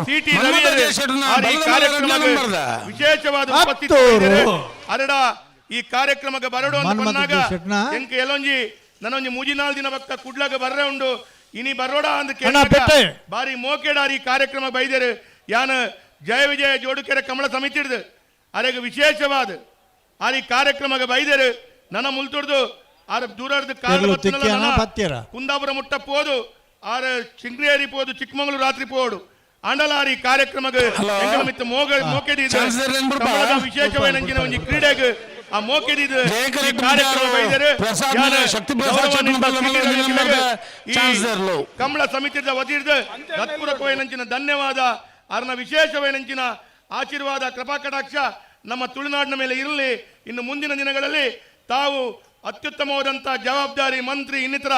ಸಿಟಿ ರವಿ ಕಾರ್ಯಕ್ರಮ ವಿಶೇಷವಾದ ಉಪಸ್ಥಿತಿ ಅರಡ ಈ ಕಾರ್ಯಕ್ರಮಕ್ಕೆ ಬರಡು ಅಂತ ಬಂದಾಗ ಎಂಕ್ ಎಲ್ಲೊಂಜಿ ನನ್ನೊಂಜಿ ಮೂಜಿನಾಲ್ ದಿನ ಭಕ್ತ ಕುಡ್ಲಾಗ ಬರ್ರೆ ಉಂಡು ಇನಿ ಬರೋಡ ಅಂತ ಕೇಳಿ ಬಾರಿ ಮೋಕೆಡಾರಿ ಈ ಕಾರ್ಯಕ್ರಮ ಬೈದೇರು ಯಾನ ಜಯ ವಿಜಯ ಜೋಡುಕೆರೆ ಕಮಲ ಸಮಿತಿ ಹಿಡಿದು ಅರೆಗೆ ವಿಶೇಷವಾದ ಆರ್ ಈ ಕಾರ್ಯಕ್ರಮಕ್ಕೆ ಬೈದೇರು ನನ್ನ ಮುಲ್ತುಡ್ದು ಆರ್ ದೂರದ ಕುಂದಾಪುರ ಮುಟ್ಟ ಪೋದು ಆರ್ ಶಿಂಗ್ರೇರಿ ಪೋದು ಚಿಕ್ಕಮಗಳೂರು ರಾತ್ರಿ ಪೋಡು ಆಂಡಲ ಆರ್ ಈ ಕಾರ್ಯಕ್ರಮಕ್ಕೆ ವಿಶೇಷವಾದ ಒಂಜಿ ಕ್ರೀಡೆಗೆ ಆ ಮೋಕೆದಿದ್ದು ಕಾರ್ಯಕ್ರಮ ಬೈದರು ಕಮಲ ಸಮಿತಿದ ವತಿರ್ದು ಹತ್ಪೂರಕವೈನಂಚಿನ ಧನ್ಯವಾದ ಅರ್ನ ವಿಶೇಷವೈನಂಚಿನ ಆಶೀರ್ವಾದ ಕೃಪಾ ಕಟಾಕ್ಷ ನಮ್ಮ ತುಳುನಾಡಿನ ಮೇಲೆ ಇರಲಿ. ಇನ್ನು ಮುಂದಿನ ದಿನಗಳಲ್ಲಿ ತಾವು ಅತ್ಯುತ್ತಮವಾದಂಥ ಜವಾಬ್ದಾರಿ ಮಂತ್ರಿ ಇನ್ನಿತರ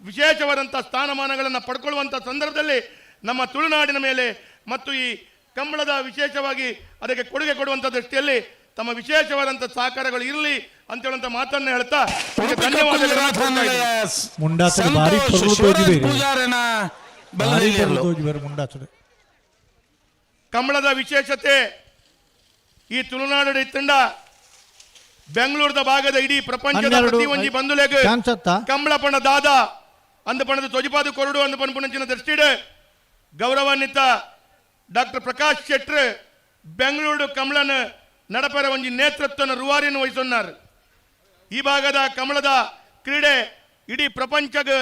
ವಿಶೇಷವಾದಂಥ ಸ್ಥಾನಮಾನಗಳನ್ನು ಪಡ್ಕೊಳ್ಳುವಂಥ ಸಂದರ್ಭದಲ್ಲಿ ನಮ್ಮ ತುಳುನಾಡಿನ ಮೇಲೆ ಮತ್ತು ಈ ಕಂಬಳದ ವಿಶೇಷವಾಗಿ ಅದಕ್ಕೆ ಕೊಡುಗೆ ಕೊಡುವಂಥ ದೃಷ್ಟಿಯಲ್ಲಿ ತಮ್ಮ ವಿಶೇಷವಾದಂಥ ಸಹಕಾರಗಳು ಇರಲಿ ಅಂತ ಹೇಳುವಂಥ ಮಾತನ್ನು ಹೇಳ್ತಾ ಧನ್ಯವಾದಗಳು. ಕಂಬಳದ ವಿಶೇಷತೆ ಈ ತುಳುನಾಡು ಇತ್ತಂಡ ಬೆಂಗಳೂರದ ಭಾಗದ ಇಡೀ ಪ್ರಪಂಚದ ಪ್ರತಿ ಒಂಜಿ ಬಂಧುಲೆಗ್ ಕಂಬಳ ಪಣ ದಾದ ಅಂದ ಪಣದ ತೊಜಿಪಾದ ಕೊರಡು ಅಂದ ಪನ್ಪುನಂಚಿನ ದೃಷ್ಟಿಡ್ ಗೌರವಾನ್ವಿತ ಡಾಕ್ಟರ್ ಪ್ರಕಾಶ್ ಶೆಟ್ರ್ ಬೆಂಗಳೂರು ಕಮಲನ ನಡಪರ ಒಂಜಿ ನೇತೃತ್ವನ ರೂವಾರಿಯನ್ನು ವಹಿಸೊನ್ನಾರು. ಈ ಭಾಗದ ಕಮಲದ ಕ್ರೀಡೆ ಇಡೀ ಪ್ರಪಂಚಗ್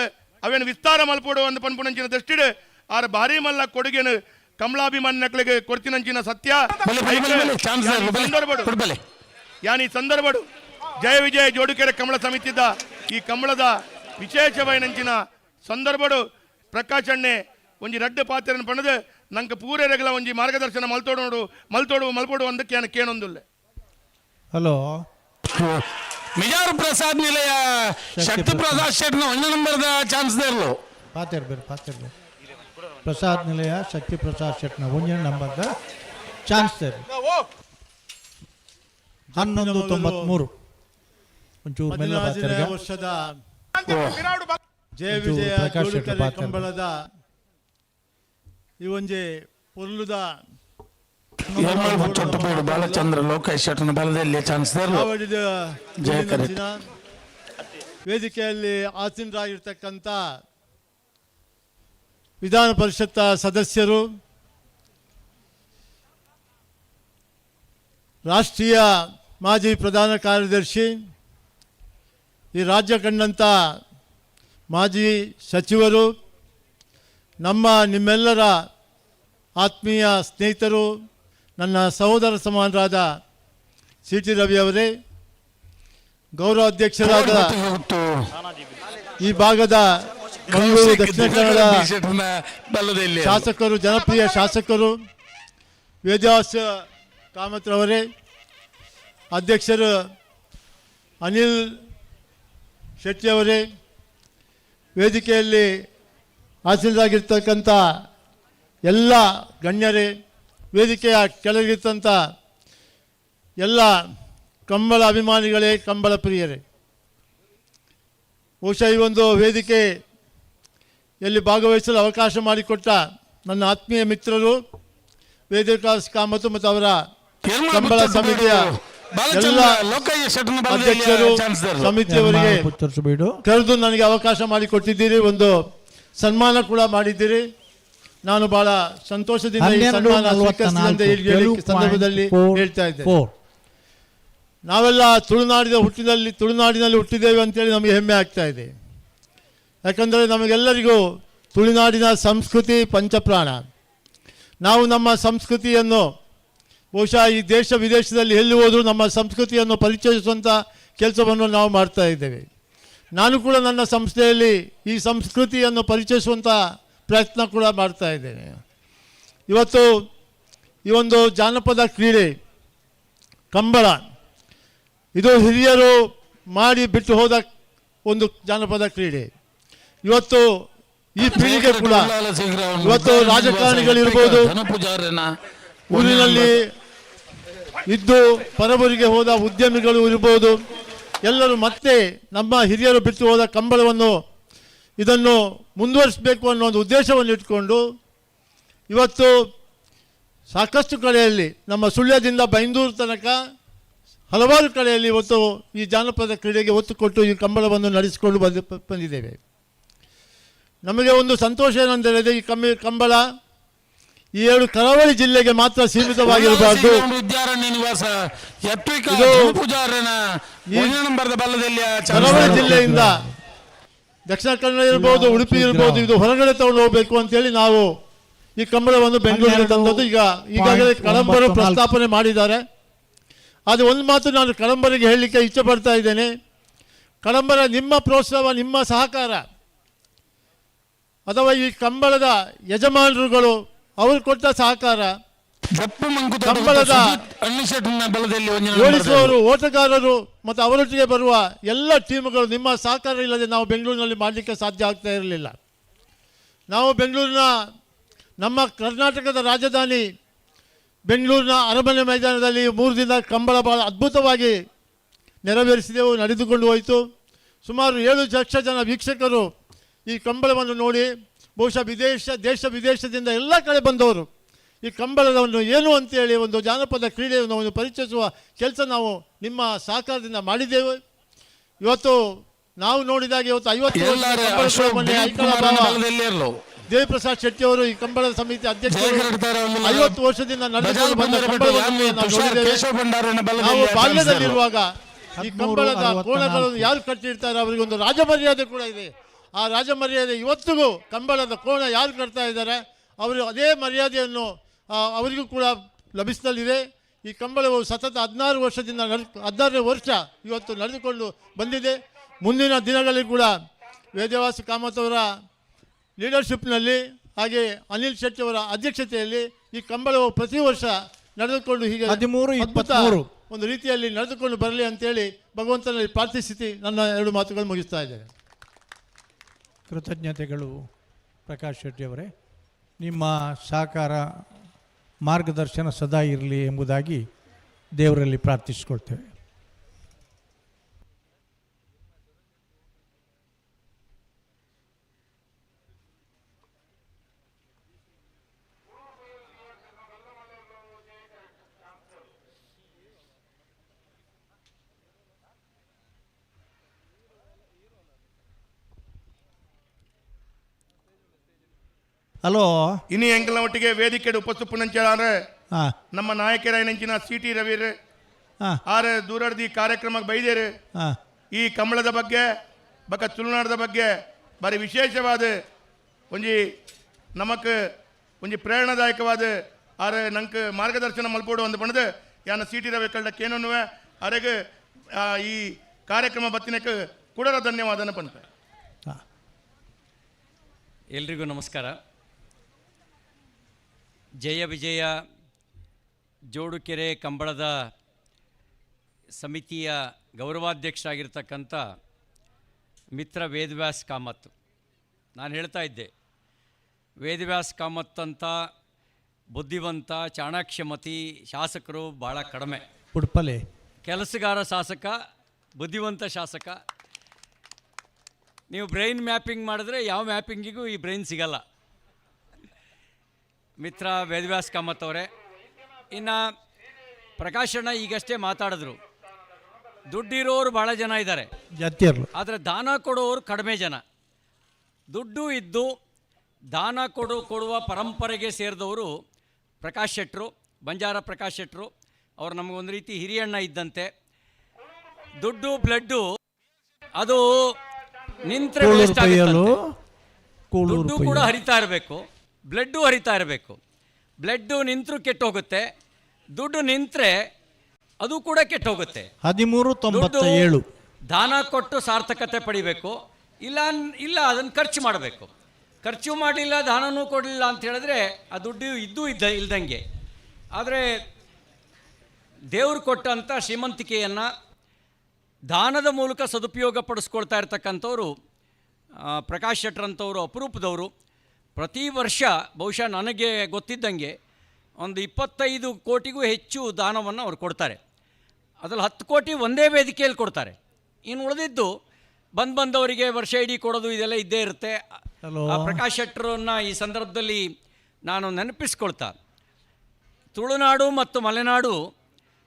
ಅವೇನು ವಿಸ್ತಾರ ಮಲ್ಪೋಡು ಅಂದ ಪನ್ಪುನಂಚಿನ ದೃಷ್ಟಿಡ್ ಆರ್ ಭಾರಿ ಮಲ್ಲ ಕೊಡುಗೆನು ಕಮಲಾಭಿಮಾನಿಗಳಿಗೆ ಕೊಡ್ತಿನಂಚಿನ ಸತ್ಯ ಯಾನಿ ಸಂದರ್ಭಡು ಜಯ ವಿಜಯ ಜೋಡುಕೆರೆ ಕಮಲ ಸಮಿತಿದ ಈ ಕಮಲದ ವಿಶೇಷವಾಯಿನಂಚಿನ ಸಂದರ್ಭಡು ಪ್ರಕಾಶಣ್ಣೆ ಒಂಜಿ ರಡ್ಡು ಪಾತ್ರನ ಪಣದು ನಂಗೆ ಪೂರೆರೆಗಳ ಒಂಜಿ ಮಾರ್ಗದರ್ಶನ ಮಲ್ತೋಡು ಮಲ್ತೋಡು ಮಲ್ಪೋಡು ಅಂದಕ್ಕೆ ಕೇನೊಂದುಲ್ಲೆ. ಹಲೋ ಮಿಜಾರು ಪ್ರಸಾದ್ ನಿಲಯ ಶಕ್ತಿ ಪ್ರಸಾದ್ ಶೆಟ್ನ ಒಂದು ನಂಬರ್ದ ಚಾನ್ಸ್ ದೇರ್ಲು ಪಾತಿರ್ಬೇರು ಪಾತಿರ್ಬೇರು ಪ್ರಸಾದ್ ನಿಲಯ ಶಕ್ತಿ ಪ್ರಸಾದ್ ಶೆಟ್ನ ಒಂಜನೇ ನಂಬರ್ದ ಚಾನ್ಸ್ ದೇರ್ಲು 11:93 ಒಂಚೂರು ಮೆಲ್ಲ ಪಾತಿರ್ಗ ವರ್ಷದ ಜಯ ವಿಜಯ ಕಂಬಳದ ಈ ಒಂಜಿ ಪೊರ್ಲುದ ಬಾಲಚಂದ್ರ ಲೋಕೇಶ್ ಶೆಟ್ಟನ ಬಲದಲ್ಲಿ ಚಾನ್ಸ್ ವೇದಿಕೆಯಲ್ಲಿ ಆಸೀನರಾಗಿರ್ತಕ್ಕಂಥ ವಿಧಾನ ಪರಿಷತ್ ಸದಸ್ಯರು, ರಾಷ್ಟ್ರೀಯ ಮಾಜಿ ಪ್ರಧಾನ ಕಾರ್ಯದರ್ಶಿ, ಈ ರಾಜ್ಯ ಕಂಡಂಥ ಮಾಜಿ ಸಚಿವರು, ನಮ್ಮ ನಿಮ್ಮೆಲ್ಲರ ಆತ್ಮೀಯ ಸ್ನೇಹಿತರು, ನನ್ನ ಸಹೋದರ ಸಮಾನರಾದ ಸಿ ಟಿ ರವಿ ಅವರೇ, ಗೌರವ ಅಧ್ಯಕ್ಷರಾದ ಈ ಭಾಗದ ಮಂಗಳೂರು ದಕ್ಷಿಣ ಕನ್ನಡ ಶಾಸಕರು, ಜನಪ್ರಿಯ ಶಾಸಕರು ವೇದವ್ಯಾಸ ಕಾಮತ್ರವರೇ, ಅಧ್ಯಕ್ಷರು ಅನಿಲ್ ಶೆಟ್ಟಿಯವರೇ, ವೇದಿಕೆಯಲ್ಲಿ ಆಸೀನರಾಗಿರ್ತಕ್ಕಂಥ ಎಲ್ಲ ಗಣ್ಯರೇ, ವೇದಿಕೆಯ ಕೆಳಗಿರ್ತಂಥ ಎಲ್ಲ ಕಂಬಳ ಅಭಿಮಾನಿಗಳೇ, ಕಂಬಳ ಪ್ರಿಯರೇ, ಬಹುಶಃ ಈ ಒಂದು ವೇದಿಕೆಯಲ್ಲಿ ಭಾಗವಹಿಸಲು ಅವಕಾಶ ಮಾಡಿಕೊಟ್ಟ ನನ್ನ ಆತ್ಮೀಯ ಮಿತ್ರರು ವೇದವ್ಯಾಸ ಕಾಮತ್ ಮತ್ತು ಅವರ ಕಂಬಳ ಸಮಿತಿಯ ಎಲ್ಲ ಅಧ್ಯಕ್ಷರು, ಸಮಿತಿಯವರಿಗೆ ಕರೆದು ನನಗೆ ಅವಕಾಶ ಮಾಡಿಕೊಟ್ಟಿದ್ದೀರಿ, ಒಂದು ಸನ್ಮಾನ ಕೂಡ ಮಾಡಿದ್ದೀರಿ. ನಾನು ಬಹಳ ಸಂತೋಷದಿಂದ ಈ ಸನ್ಮಾನ ಸ್ವೀಕರಿಸಿದಂತೆ ಸಂದರ್ಭದಲ್ಲಿ ಹೇಳ್ತಾ ಇದ್ದೇನೆ. ನಾವೆಲ್ಲ ತುಳುನಾಡಿನಲ್ಲಿ ಹುಟ್ಟಿದ್ದೇವೆ ಅಂತೇಳಿ ನಮಗೆ ಹೆಮ್ಮೆ ಆಗ್ತಾ ಇದೆ. ಯಾಕಂದರೆ ನಮಗೆಲ್ಲರಿಗೂ ತುಳುನಾಡಿನ ಸಂಸ್ಕೃತಿ ಪಂಚಪ್ರಾಣ. ನಾವು ನಮ್ಮ ಸಂಸ್ಕೃತಿಯನ್ನು ಬಹುಶಃ ಈ ದೇಶ ವಿದೇಶದಲ್ಲಿ ಎಲ್ಲಿ ಹೋದರೂ ನಮ್ಮ ಸಂಸ್ಕೃತಿಯನ್ನು ಪರಿಚಯಿಸುವಂಥ ಕೆಲಸವನ್ನು ನಾವು ಮಾಡ್ತಾ ಇದ್ದೇವೆ. ನಾನು ಕೂಡ ನನ್ನ ಸಂಸ್ಥೆಯಲ್ಲಿ ಈ ಸಂಸ್ಕೃತಿಯನ್ನು ಪರಿಚಯಿಸುವಂಥ ಪ್ರಯತ್ನ ಕೂಡ ಮಾಡ್ತಾ ಇದ್ದೇನೆ. ಇವತ್ತು ಈ ಒಂದು ಜಾನಪದ ಕ್ರೀಡೆ ಕಂಬಳ, ಇದು ಹಿರಿಯರು ಮಾಡಿ ಬಿಟ್ಟು ಹೋದ ಒಂದು ಜಾನಪದ ಕ್ರೀಡೆ. ಇವತ್ತು ಈ ಪೀಳಿಗೆ ಕೂಡ ಇವತ್ತು ರಾಜಕಾರಣಿಗಳಿರ್ಬೋದು, ಊರಿನಲ್ಲಿ ಇದ್ದು ಪರಬರಿಗೆ ಹೋದ ಉದ್ಯಮಿಗಳು ಇರ್ಬೋದು, ಎಲ್ಲರೂ ಮತ್ತೆ ನಮ್ಮ ಹಿರಿಯರು ಬಿಟ್ಟು ಹೋದ ಕಂಬಳವನ್ನು ಇದನ್ನು ಮುಂದುವರಿಸಬೇಕು ಅನ್ನೋ ಒಂದು ಉದ್ದೇಶವನ್ನು ಇಟ್ಕೊಂಡು ಇವತ್ತು ಸಾಕಷ್ಟು ಕಡೆಯಲ್ಲಿ ನಮ್ಮ ಸುಳ್ಯದಿಂದ ಬೈಂದೂರು ತನಕ ಹಲವಾರು ಕಡೆಯಲ್ಲಿ ಇವತ್ತು ಈ ಜಾನಪದ ಕ್ರೀಡೆಗೆ ಒತ್ತು ಕೊಟ್ಟು ಈ ಕಂಬಳವನ್ನು ನಡೆಸಿಕೊಂಡು ಬಂದಿದ್ದೇವೆ. ನಮಗೆ ಒಂದು ಸಂತೋಷ ಏನಂತ ಹೇಳಿದ್ರೆ, ಈ ಕಂಬಳ ಈ 7 ಕರಾವಳಿ ಜಿಲ್ಲೆಗೆ ಮಾತ್ರ ಸೀಮಿತವಾಗಿರಬಾರ್ದು. ಕರಾವಳಿ ಜಿಲ್ಲೆಯಿಂದ ದಕ್ಷಿಣ ಕನ್ನಡ ಇರ್ಬೋದು, ಉಡುಪಿ ಇರ್ಬೋದು, ಇದು ಹೊರಗಡೆ ತಗೊಂಡು ಹೋಗಬೇಕು ಅಂತೇಳಿ ನಾವು ಈ ಕಂಬಳವನ್ನು ಬೆಂಗಳೂರಿಗೆ ತಂದದ್ದು. ಈಗಾಗಲೇ ಕಳಂಬರು ಪ್ರಸ್ತಾಪನೆ ಮಾಡಿದ್ದಾರೆ. ಆದರೆ ಒಂದು ಮಾತು ನಾನು ಕಳಂಬರಿಗೆ ಹೇಳಲಿಕ್ಕೆ ಇಚ್ಛೆ ಪಡ್ತಾ ಇದ್ದೇನೆ. ಕಳಂಬರ ನಿಮ್ಮ ಪ್ರೋತ್ಸಾಹ, ನಿಮ್ಮ ಸಹಕಾರ, ಅಥವಾ ಈ ಕಂಬಳದ ಯಜಮಾನರುಗಳು ಅವರು ಕೊಟ್ಟ ಸಹಕಾರ, ಕಂಬಳದ ಓಡಿಸುವವರು, ಓಟಗಾರರು ಮತ್ತು ಅವರೊಟ್ಟಿಗೆ ಬರುವ ಎಲ್ಲ ಟೀಮ್ಗಳು ನಿಮ್ಮ ಸಹಕಾರ ಇಲ್ಲದೆ ನಾವು ಬೆಂಗಳೂರಿನಲ್ಲಿ ಮಾಡಲಿಕ್ಕೆ ಸಾಧ್ಯ ಆಗ್ತಾ ಇರಲಿಲ್ಲ. ನಾವು ಬೆಂಗಳೂರಿನ, ನಮ್ಮ ಕರ್ನಾಟಕದ ರಾಜಧಾನಿ ಬೆಂಗಳೂರಿನ ಅರಮನೆ ಮೈದಾನದಲ್ಲಿ 3 ದಿನ ಕಂಬಳ ಭಾಳ ಅದ್ಭುತವಾಗಿ ನೆರವೇರಿಸಿದೆವು, ನಡೆದುಕೊಂಡು ಹೋಯಿತು. ಸುಮಾರು 7 ಲಕ್ಷ ಜನ ವೀಕ್ಷಕರು ಈ ಕಂಬಳವನ್ನು ನೋಡಿ, ಬಹುಶಃ ದೇಶ ವಿದೇಶದಿಂದ ಎಲ್ಲ ಕಡೆ ಬಂದವರು ಈ ಕಂಬಳವನ್ನು ಏನು ಅಂತೇಳಿ ಒಂದು ಜಾನಪದ ಕ್ರೀಡೆಯನ್ನು ಒಂದು ಪರಿಚಯಿಸುವ ಕೆಲಸ ನಾವು ನಿಮ್ಮ ಸಹಕಾರದಿಂದ ಮಾಡಿದ್ದೇವೆ. ಇವತ್ತು ನಾವು ನೋಡಿದಾಗ ಇವತ್ತು 50 ದೇವಿಪ್ರಸಾದ್ ಶೆಟ್ಟಿ ಅವರು ಈ ಕಂಬಳದ ಸಮಿತಿ ಅಧ್ಯಕ್ಷರು, 50 ವರ್ಷದಿಂದ ನಡೆದುಕೊಂಡು ಬಂದ ಕಂಬಳವನ್ನು ನಾವು ಬಾಲ್ಯದಲ್ಲಿರುವಾಗ ಈ ಕಂಬಳದ ಕೋಣಗಳನ್ನು ಯಾರು ಕಟ್ಟಿರ್ತಾರೆ ಅವರಿಗೆ ಒಂದು ರಾಜಮರ್ಯಾದೆ ಕೂಡ ಇದೆ. ಆ ರಾಜಮರ್ಯಾದೆ ಇವತ್ತಿಗೂ ಕಂಬಳದ ಕೋಣ ಯಾರು ಕಟ್ತಾ ಇದ್ದಾರೆ ಅವರು ಅದೇ ಮರ್ಯಾದೆಯನ್ನು ಅವರಿಗೂ ಕೂಡ ಲಭಿಸಲಿದೆ. ಈ ಕಂಬಳವು ಸತತ 16 ವರ್ಷದಿಂದ 16ನೇ ವರ್ಷ ಇವತ್ತು ನಡೆದುಕೊಂಡು ಬಂದಿದೆ. ಮುಂದಿನ ದಿನಗಳಲ್ಲಿ ಕೂಡ ವೇದವ್ಯಾಸ ಕಾಮತ್ ಅವರ ಲೀಡರ್ಶಿಪ್ನಲ್ಲಿ ಹಾಗೆ ಅನಿಲ್ ಶೆಟ್ಟಿ ಅವರ ಅಧ್ಯಕ್ಷತೆಯಲ್ಲಿ ಈ ಕಂಬಳವು ಪ್ರತಿ ವರ್ಷ ನಡೆದುಕೊಂಡು ಹೀಗೆ 13-23 ಒಂದು ರೀತಿಯಲ್ಲಿ ನಡೆದುಕೊಂಡು ಬರಲಿ ಅಂತೇಳಿ ಭಗವಂತನಲ್ಲಿ ಪ್ರಾರ್ಥಿಸಿ ನನ್ನ 2 ಮಾತುಗಳು ಮುಗಿಸ್ತಾ ಇದ್ದೇನೆ. ಕೃತಜ್ಞತೆಗಳು ಪ್ರಕಾಶ್ ಶೆಟ್ಟಿಯವರೇ, ನಿಮ್ಮ ಸಹಕಾರ ಮಾರ್ಗದರ್ಶನ ಸದಾ ಇರಲಿ ಎಂಬುದಾಗಿ ದೇವರಲ್ಲಿ ಪ್ರಾರ್ಥಿಸಿಕೊಳ್ತೇವೆ. ಹಲೋ, ಇನಿ ಎಂಕಲ್ನ ಒಟ್ಟಿಗೆ ವೇದಿಕೆ ಉಪಸ್ಥಿಪನಂಚಾರೆ ನಮ್ಮ ನಾಯಕರಾಯನಂಚಿನ ಸಿ ಟಿ ರವಿರ್ ಆರ್ ದೂರಡ್ದಿ ಕಾರ್ಯಕ್ರಮಕ್ಕೆ ಬೈದೇರು. ಈ ಕಂಬಳದ ಬಗ್ಗೆ ಬಕ ತುಳುನಾಡದ ಬಗ್ಗೆ ಬಾರಿ ವಿಶೇಷವಾದ ಒಂಜಿ ನಮಕ್ ಒಂಜಿ ಪ್ರೇರಣಾದಾಯಕವಾದ ಆರ್ ನಂಗೆ ಮಾರ್ಗದರ್ಶನ ಮಲ್ಪೋಡು ಒಂದು ಬಣ್ಣದ ಯಾನ ಸಿ ಟಿ ರವಿ ಕಳ್ಳ ಕೇನನ್ನುವೆ ಅರೆಗೆ ಈ ಕಾರ್ಯಕ್ರಮ ಬತ್ತಿನಕ್ಕೆ ಕೂಡ ಧನ್ಯವಾದನ ಪಂತ. ಎಲ್ರಿಗೂ ನಮಸ್ಕಾರ. ಜಯ ವಿಜಯ ಜೋಡುಕೆರೆ ಕಂಬಳದ ಸಮಿತಿಯ ಗೌರವಾಧ್ಯಕ್ಷರಾಗಿರ್ತಕ್ಕಂಥ ಮಿತ್ರ ವೇದವ್ಯಾಸ್ ಕಾಮತ್. ನಾನು ಹೇಳ್ತಾ ಇದ್ದೆ, ವೇದವ್ಯಾಸ್ ಕಾಮತ್ ಅಂತ ಬುದ್ಧಿವಂತ ಚಾಣಾಕ್ಷಮತಿ ಶಾಸಕರು ಭಾಳ ಕಡಿಮೆ. ಉಡುಪಲೆ ಕೆಲಸಗಾರ ಶಾಸಕ, ಬುದ್ಧಿವಂತ ಶಾಸಕ. ನೀವು ಬ್ರೈನ್ ಮ್ಯಾಪಿಂಗ್ ಮಾಡಿದ್ರೆ ಯಾವ ಮ್ಯಾಪಿಂಗಿಗೂ ಈ ಬ್ರೈನ್ ಸಿಗಲ್ಲ. ಮಿತ್ರ ವೇದವ್ಯಾಸ್ ಕಾಮತ್ ಅವರೇ, ಇನ್ನು ಪ್ರಕಾಶಣ್ಣ ಈಗಷ್ಟೇ ಮಾತಾಡಿದ್ರು, ದುಡ್ಡಿರೋರು ಭಾಳ ಜನ ಇದ್ದಾರೆ, ಆದರೆ ದಾನ ಕೊಡೋರು ಕಡಿಮೆ ಜನ. ದುಡ್ಡು ಇದ್ದು ದಾನ ಕೊಡುವ ಪರಂಪರೆಗೆ ಸೇರಿದವರು ಪ್ರಕಾಶ್ ಶೆಟ್ಟರು, ಬಂಜಾರ ಪ್ರಕಾಶ್ ಶೆಟ್ಟರು. ಅವರು ನಮಗೊಂದು ರೀತಿ ಹಿರಿಯಣ್ಣ ಇದ್ದಂತೆ. ದುಡ್ಡು ಬ್ಲಡ್ಡು ಅದು ನಿಂತರೆ ವೇಸ್ಟ್ ಆಗುತ್ತೆ. ದುಡ್ಡು ಕೂಡ ಹರಿತಾ ಇರಬೇಕು, ಬ್ಲಡ್ಡು ಹರಿತಾ ಇರಬೇಕು. ಬ್ಲಡ್ಡು ನಿಂತರೂ ಕೆಟ್ಟೋಗುತ್ತೆ, ದುಡ್ಡು ನಿಂತರೆ ಅದು ಕೂಡ ಕೆಟ್ಟೋಗುತ್ತೆ. 1397 ದಾನ ಕೊಟ್ಟು ಸಾರ್ಥಕತೆ ಪಡಿಬೇಕು, ಇಲ್ಲ ಇಲ್ಲ ಅದನ್ನು ಖರ್ಚು ಮಾಡಬೇಕು. ಖರ್ಚು ಮಾಡಲಿಲ್ಲ, ದಾನನೂ ಕೊಡಲಿಲ್ಲ ಅಂತ ಹೇಳಿದ್ರೆ ಆ ದುಡ್ಡು ಇದ್ದೂ ಇಲ್ದಂಗೆ. ಆದರೆ ದೇವರು ಕೊಟ್ಟಂಥ ಶ್ರೀಮಂತಿಕೆಯನ್ನು ದಾನದ ಮೂಲಕ ಸದುಪಯೋಗ ಪಡಿಸ್ಕೊಳ್ತಾ ಇರ್ತಕ್ಕಂಥವ್ರು ಪ್ರಕಾಶ್ ಶೆಟ್ಟರಂಥವರು ಅಪರೂಪದವರು. ಪ್ರತಿ ವರ್ಷ ಬಹುಶಃ ನನಗೆ ಗೊತ್ತಿದ್ದಂಗೆ ಒಂದು 25 ಕೋಟಿಗೂ ಹೆಚ್ಚು ದಾನವನ್ನು ಅವ್ರು ಕೊಡ್ತಾರೆ. ಅದರಲ್ಲಿ 10 ಕೋಟಿ ಒಂದೇ ವೇದಿಕೆಯಲ್ಲಿ ಕೊಡ್ತಾರೆ. ಇನ್ನು ಉಳಿದಿದ್ದು ಬಂದವರಿಗೆ ವರ್ಷ ಇಡೀ ಕೊಡೋದು ಇದೆಲ್ಲ ಇದ್ದೇ ಇರುತ್ತೆ. ಆ ಪ್ರಕಾಶ್ ಶೆಟ್ಟರನ್ನು ಈ ಸಂದರ್ಭದಲ್ಲಿ ನಾನು ನೆನಪಿಸ್ಕೊಳ್ತಾ, ತುಳುನಾಡು ಮತ್ತು ಮಲೆನಾಡು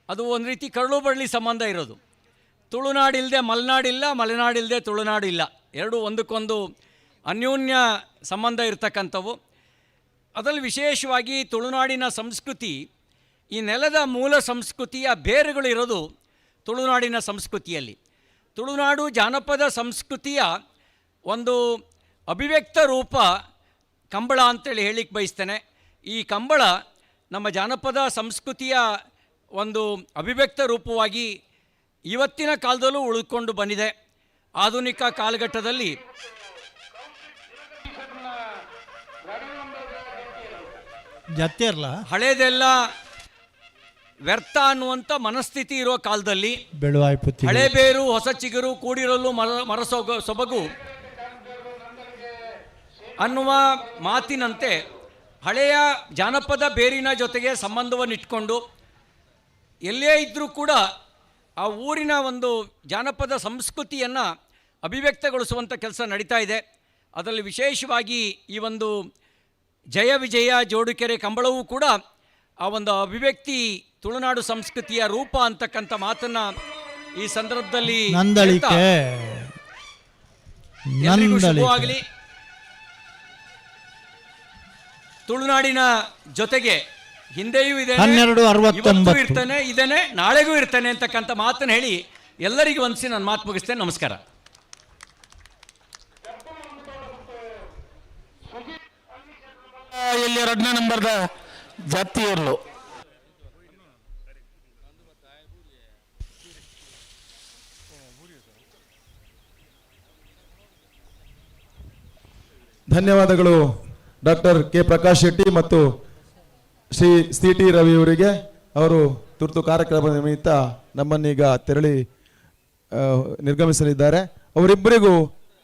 ಅದು ಒಂದು ರೀತಿ ಕರಳು ಬಳ್ಳಿ ಸಂಬಂಧ ಇರೋದು. ತುಳುನಾಡಿಲ್ಲದೆ ಮಲೆನಾಡಿಲ್ಲ, ಮಲೆನಾಡಿಲ್ಲದೆ ತುಳುನಾಡು ಇಲ್ಲ, ಎರಡೂ ಒಂದಕ್ಕೊಂದು ಅನ್ಯೋನ್ಯ ಸಂಬಂಧ ಇರ್ತಕ್ಕಂಥವು. ಅದರಲ್ಲಿ ವಿಶೇಷವಾಗಿ ತುಳುನಾಡಿನ ಸಂಸ್ಕೃತಿ, ಈ ನೆಲದ ಮೂಲ ಸಂಸ್ಕೃತಿಯ ಬೇರುಗಳು ಇರೋದು ತುಳುನಾಡಿನ ಸಂಸ್ಕೃತಿಯಲ್ಲಿ. ತುಳುನಾಡು ಜಾನಪದ ಸಂಸ್ಕೃತಿಯ ಒಂದು ಅಭಿವ್ಯಕ್ತ ರೂಪ ಕಂಬಳ ಅಂತೇಳಿ ಹೇಳಿಕ್ಕೆ ಬಯಸ್ತೇನೆ. ಈ ಕಂಬಳ ನಮ್ಮ ಜಾನಪದ ಸಂಸ್ಕೃತಿಯ ಒಂದು ಅಭಿವ್ಯಕ್ತ ರೂಪವಾಗಿ ಇವತ್ತಿನ ಕಾಲದಲ್ಲೂ ಉಳಿದುಕೊಂಡು ಬಂದಿದೆ. ಆಧುನಿಕ ಕಾಲಘಟ್ಟದಲ್ಲಿ ಹಳೇದೆಲ್ಲ ವ್ಯರ್ಥ ಅನ್ನುವಂಥ ಮನಸ್ಥಿತಿ ಇರೋ ಕಾಲದಲ್ಲಿ ಹಳೆ ಬೇರು ಹೊಸ ಚಿಗುರು ಕೂಡಿರಲು ಮರ ಸೊಬಗು ಅನ್ನುವ ಮಾತಿನಂತೆ ಹಳೆಯ ಜಾನಪದ ಬೇರಿನ ಜೊತೆಗೆ ಸಂಬಂಧವನ್ನು ಇಟ್ಕೊಂಡು ಎಲ್ಲೇ ಇದ್ದರೂ ಕೂಡ ಆ ಊರಿನ ಒಂದು ಜಾನಪದ ಸಂಸ್ಕೃತಿಯನ್ನು ಅಭಿವ್ಯಕ್ತಗೊಳಿಸುವಂಥ ಕೆಲಸ ನಡೀತಾ ಇದೆ. ಅದರಲ್ಲಿ ವಿಶೇಷವಾಗಿ ಈ ಒಂದು ಜಯ ವಿಜಯ ಜೋಡುಕೆರೆ ಕಂಬಳವೂ ಕೂಡ ಆ ಒಂದು ಅಭಿವ್ಯಕ್ತಿ ತುಳುನಾಡು ಸಂಸ್ಕೃತಿಯ ರೂಪ ಅಂತಕ್ಕಂಥ ಮಾತನ್ನು ಈ ಸಂದರ್ಭದಲ್ಲಿ ಎಲ್ಲರಿಗೂ ಶುಭವಾಗಲಿ. ತುಳುನಾಡಿನ ಜೊತೆಗೆ ಹಿಂದೆಯೂ ಇದೆ, ಇರ್ತಾನೆ, ಇದೇನೆ, ನಾಳೆಗೂ ಇರ್ತಾನೆ ಅಂತಕ್ಕಂಥ ಮಾತನ್ನು ಹೇಳಿ ಎಲ್ಲರಿಗೂ ವಂದಿಸಿ ನಾನು ಮಾತು ಮುಗಿಸ್ತೇನೆ. ನಮಸ್ಕಾರ. ಇಲ್ಲಿ ಎರಡನೇ ನಂಬರ್ದ ಜಾತಿಯರ್ಲು ಧನ್ಯವಾದಗಳು ಡಾಕ್ಟರ್ ಕೆ ಪ್ರಕಾಶ್ ಶೆಟ್ಟಿ ಮತ್ತು ಶ್ರೀ ಸಿ ಟಿ ರವಿ ಅವರಿಗೆ. ಅವರು ತುರ್ತು ಕಾರ್ಯಕ್ರಮದ ನಿಮಿತ್ತ ನಮ್ಮನ್ನೀಗ ತೆರಳಿ ನಿರ್ಗಮಿಸಲಿದ್ದಾರೆ. ಅವರಿಬ್ಬರಿಗೂ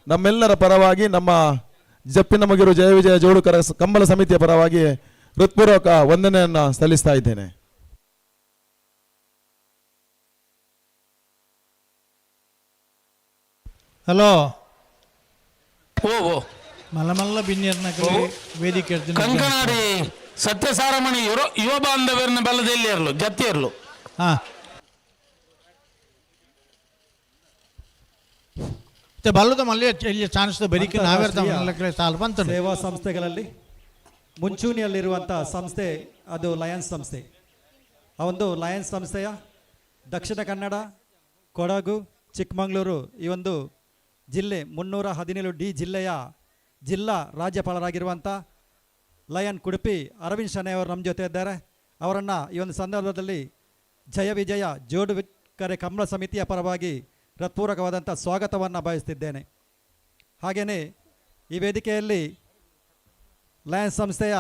ನಮ್ಮೆಲ್ಲರ ಪರವಾಗಿ, ನಮ್ಮ ಜಪ್ಪಿನ ಮಗಿರು ಜಯ ವಿಜಯ ಜೋಡುಕರ ಕಂಬಳ ಸಮಿತಿಯ ಪರವಾಗಿ ಹೃತ್ಪೂರ್ವಕ ವಂದನೆಯನ್ನು ಸಲ್ಲಿಸ್ತಾ ಇದ್ದೇನೆ. ಹಲೋ ಮಲ್ಲ ಮಲ್ಲ ಬಿನ್ಯರ್ನ ವೇದಿಕೆ ಕಂಕನಾಡಿ ಸತ್ಯಸಾರಮಣಿ ಯುವ ಬಾಂಧವರನ್ನ ಬಲದಲ್ಲಿ ಇರಲು ಜತ್ತಿ ಇರಲು. ಹಾ ಬಲ್ಲದ ಮಲ್ಯ ಇಲ್ಲಿ ಚಾನ್ಸ್ ಬರೀಕೆ ನಾವೇ ಸಾಲ್ ಬಂತು. ಸೇವಾ ಸಂಸ್ಥೆಗಳಲ್ಲಿ ಮುಂಚೂಣಿಯಲ್ಲಿರುವಂಥ ಸಂಸ್ಥೆ ಅದು ಲಯನ್ಸ್ ಸಂಸ್ಥೆ. ಆ ಒಂದು ಲಯನ್ಸ್ ಸಂಸ್ಥೆಯ ದಕ್ಷಿಣ ಕನ್ನಡ, ಕೊಡಗು, ಚಿಕ್ಕಮಗಳೂರು ಈ ಒಂದು ಜಿಲ್ಲೆ 317 ಡಿ ಜಿಲ್ಲೆಯ ಜಿಲ್ಲಾ ರಾಜ್ಯಪಾಲರಾಗಿರುವಂಥ ಲಯನ್ ಕುಡುಪಿ ಅರವಿಂದ್ ಶೆಣೈ ಅವರು ನಮ್ಮ ಜೊತೆ ಇದ್ದಾರೆ. ಅವರನ್ನು ಈ ಒಂದು ಸಂದರ್ಭದಲ್ಲಿ ಜಯ ವಿಜಯ ಜೋಡುಕರೆ ಕಂಬಳ ಸಮಿತಿಯ ಪರವಾಗಿ ಹೃತ್ಪೂರ್ವಕವಾದಂಥ ಸ್ವಾಗತವನ್ನು ಬಯಸ್ತಿದ್ದೇನೆ. ಹಾಗೆಯೇ ಈ ವೇದಿಕೆಯಲ್ಲಿ ಲಯನ್ಸ್ ಸಂಸ್ಥೆಯ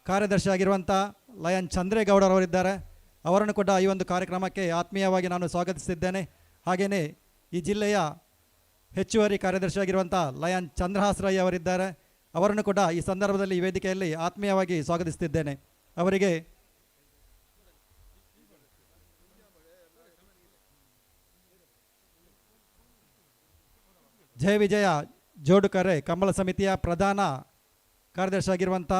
ಕಾರ್ಯದರ್ಶಿಯಾಗಿರುವಂಥ ಲಯನ್ ಚಂದ್ರೇಗೌಡರವರಿದ್ದಾರೆ. ಅವರನ್ನು ಕೂಡ ಈ ಒಂದು ಕಾರ್ಯಕ್ರಮಕ್ಕೆ ಆತ್ಮೀಯವಾಗಿ ನಾನು ಸ್ವಾಗತಿಸಿದ್ದೇನೆ. ಹಾಗೆಯೇ ಈ ಜಿಲ್ಲೆಯ ಹೆಚ್ಚುವರಿ ಕಾರ್ಯದರ್ಶಿಯಾಗಿರುವಂಥ ಲಯನ್ ಚಂದ್ರಹಾಸ್ ರೈ ಅವರಿದ್ದಾರೆ. ಅವರನ್ನು ಕೂಡ ಈ ಸಂದರ್ಭದಲ್ಲಿ ಈ ವೇದಿಕೆಯಲ್ಲಿ ಆತ್ಮೀಯವಾಗಿ ಸ್ವಾಗತಿಸುತ್ತಿದ್ದೇನೆ. ಅವರಿಗೆ ಜಯ ವಿಜಯ ಜೋಡುಕರೆ ಕಂಬಳ ಸಮಿತಿಯ ಪ್ರಧಾನ ಕಾರ್ಯದರ್ಶಿಯಾಗಿರುವಂಥ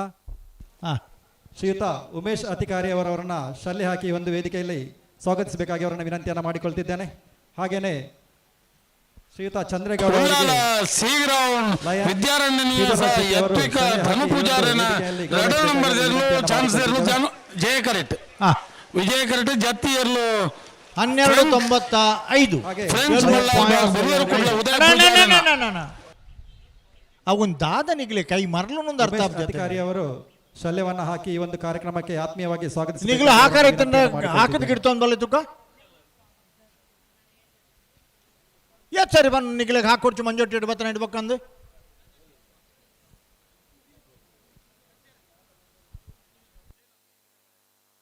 ಶ್ರೀಯುತ ಉಮೇಶ್ ಅಧಿಕಾರಿ ಅವರವರನ್ನು ಶಲ್ಯ ಹಾಕಿ ಒಂದು ವೇದಿಕೆಯಲ್ಲಿ ಸ್ವಾಗತಿಸಬೇಕಾಗಿ ಅವರನ್ನು ವಿನಂತಿಯನ್ನು ಮಾಡಿಕೊಳ್ತಿದ್ದೇನೆ. ಹಾಗೆಯೇ ಶ್ರೀಯುತ ಚಂದ್ರೇಗೌಡ ವಿದ್ಯಾರಣ್ಯ ಜಯ ಕರೆಕ್ಟ್ ವಿಜಯ ಕರೆಕ್ಟ್ ಜತ್ತಿ ಎರ್ಲು 12.95. ಅವನ್ ದಾದನಿಗ್ಲೆ ಕೈ ಮರಲು ಅರ್ಥ ಅಧಿಕಾರಿ ಅವರು ಶಲ್ಯವನ್ನು ಹಾಕಿ ಈ ಒಂದು ಕಾರ್ಯಕ್ರಮಕ್ಕೆ ಆತ್ಮೀಯವಾಗಿ ಸ್ವಾಗತಿಸಿ ನಿಗ್ಲು ಹಾಕಾರ ಹಾಕದ ಗಿಡ್ತೊಂದಲ್ಲ ತುಕ್ಕ. ಏತ್ ಸರಿ ಬನ್ ನಿಗಲೆಗ್ ಹಾಕೊಡ್ಚು ಮಂಜೊಟ್ಟಿ ಬತ್ತನ ಇಡ್ಬೇಕಂದು.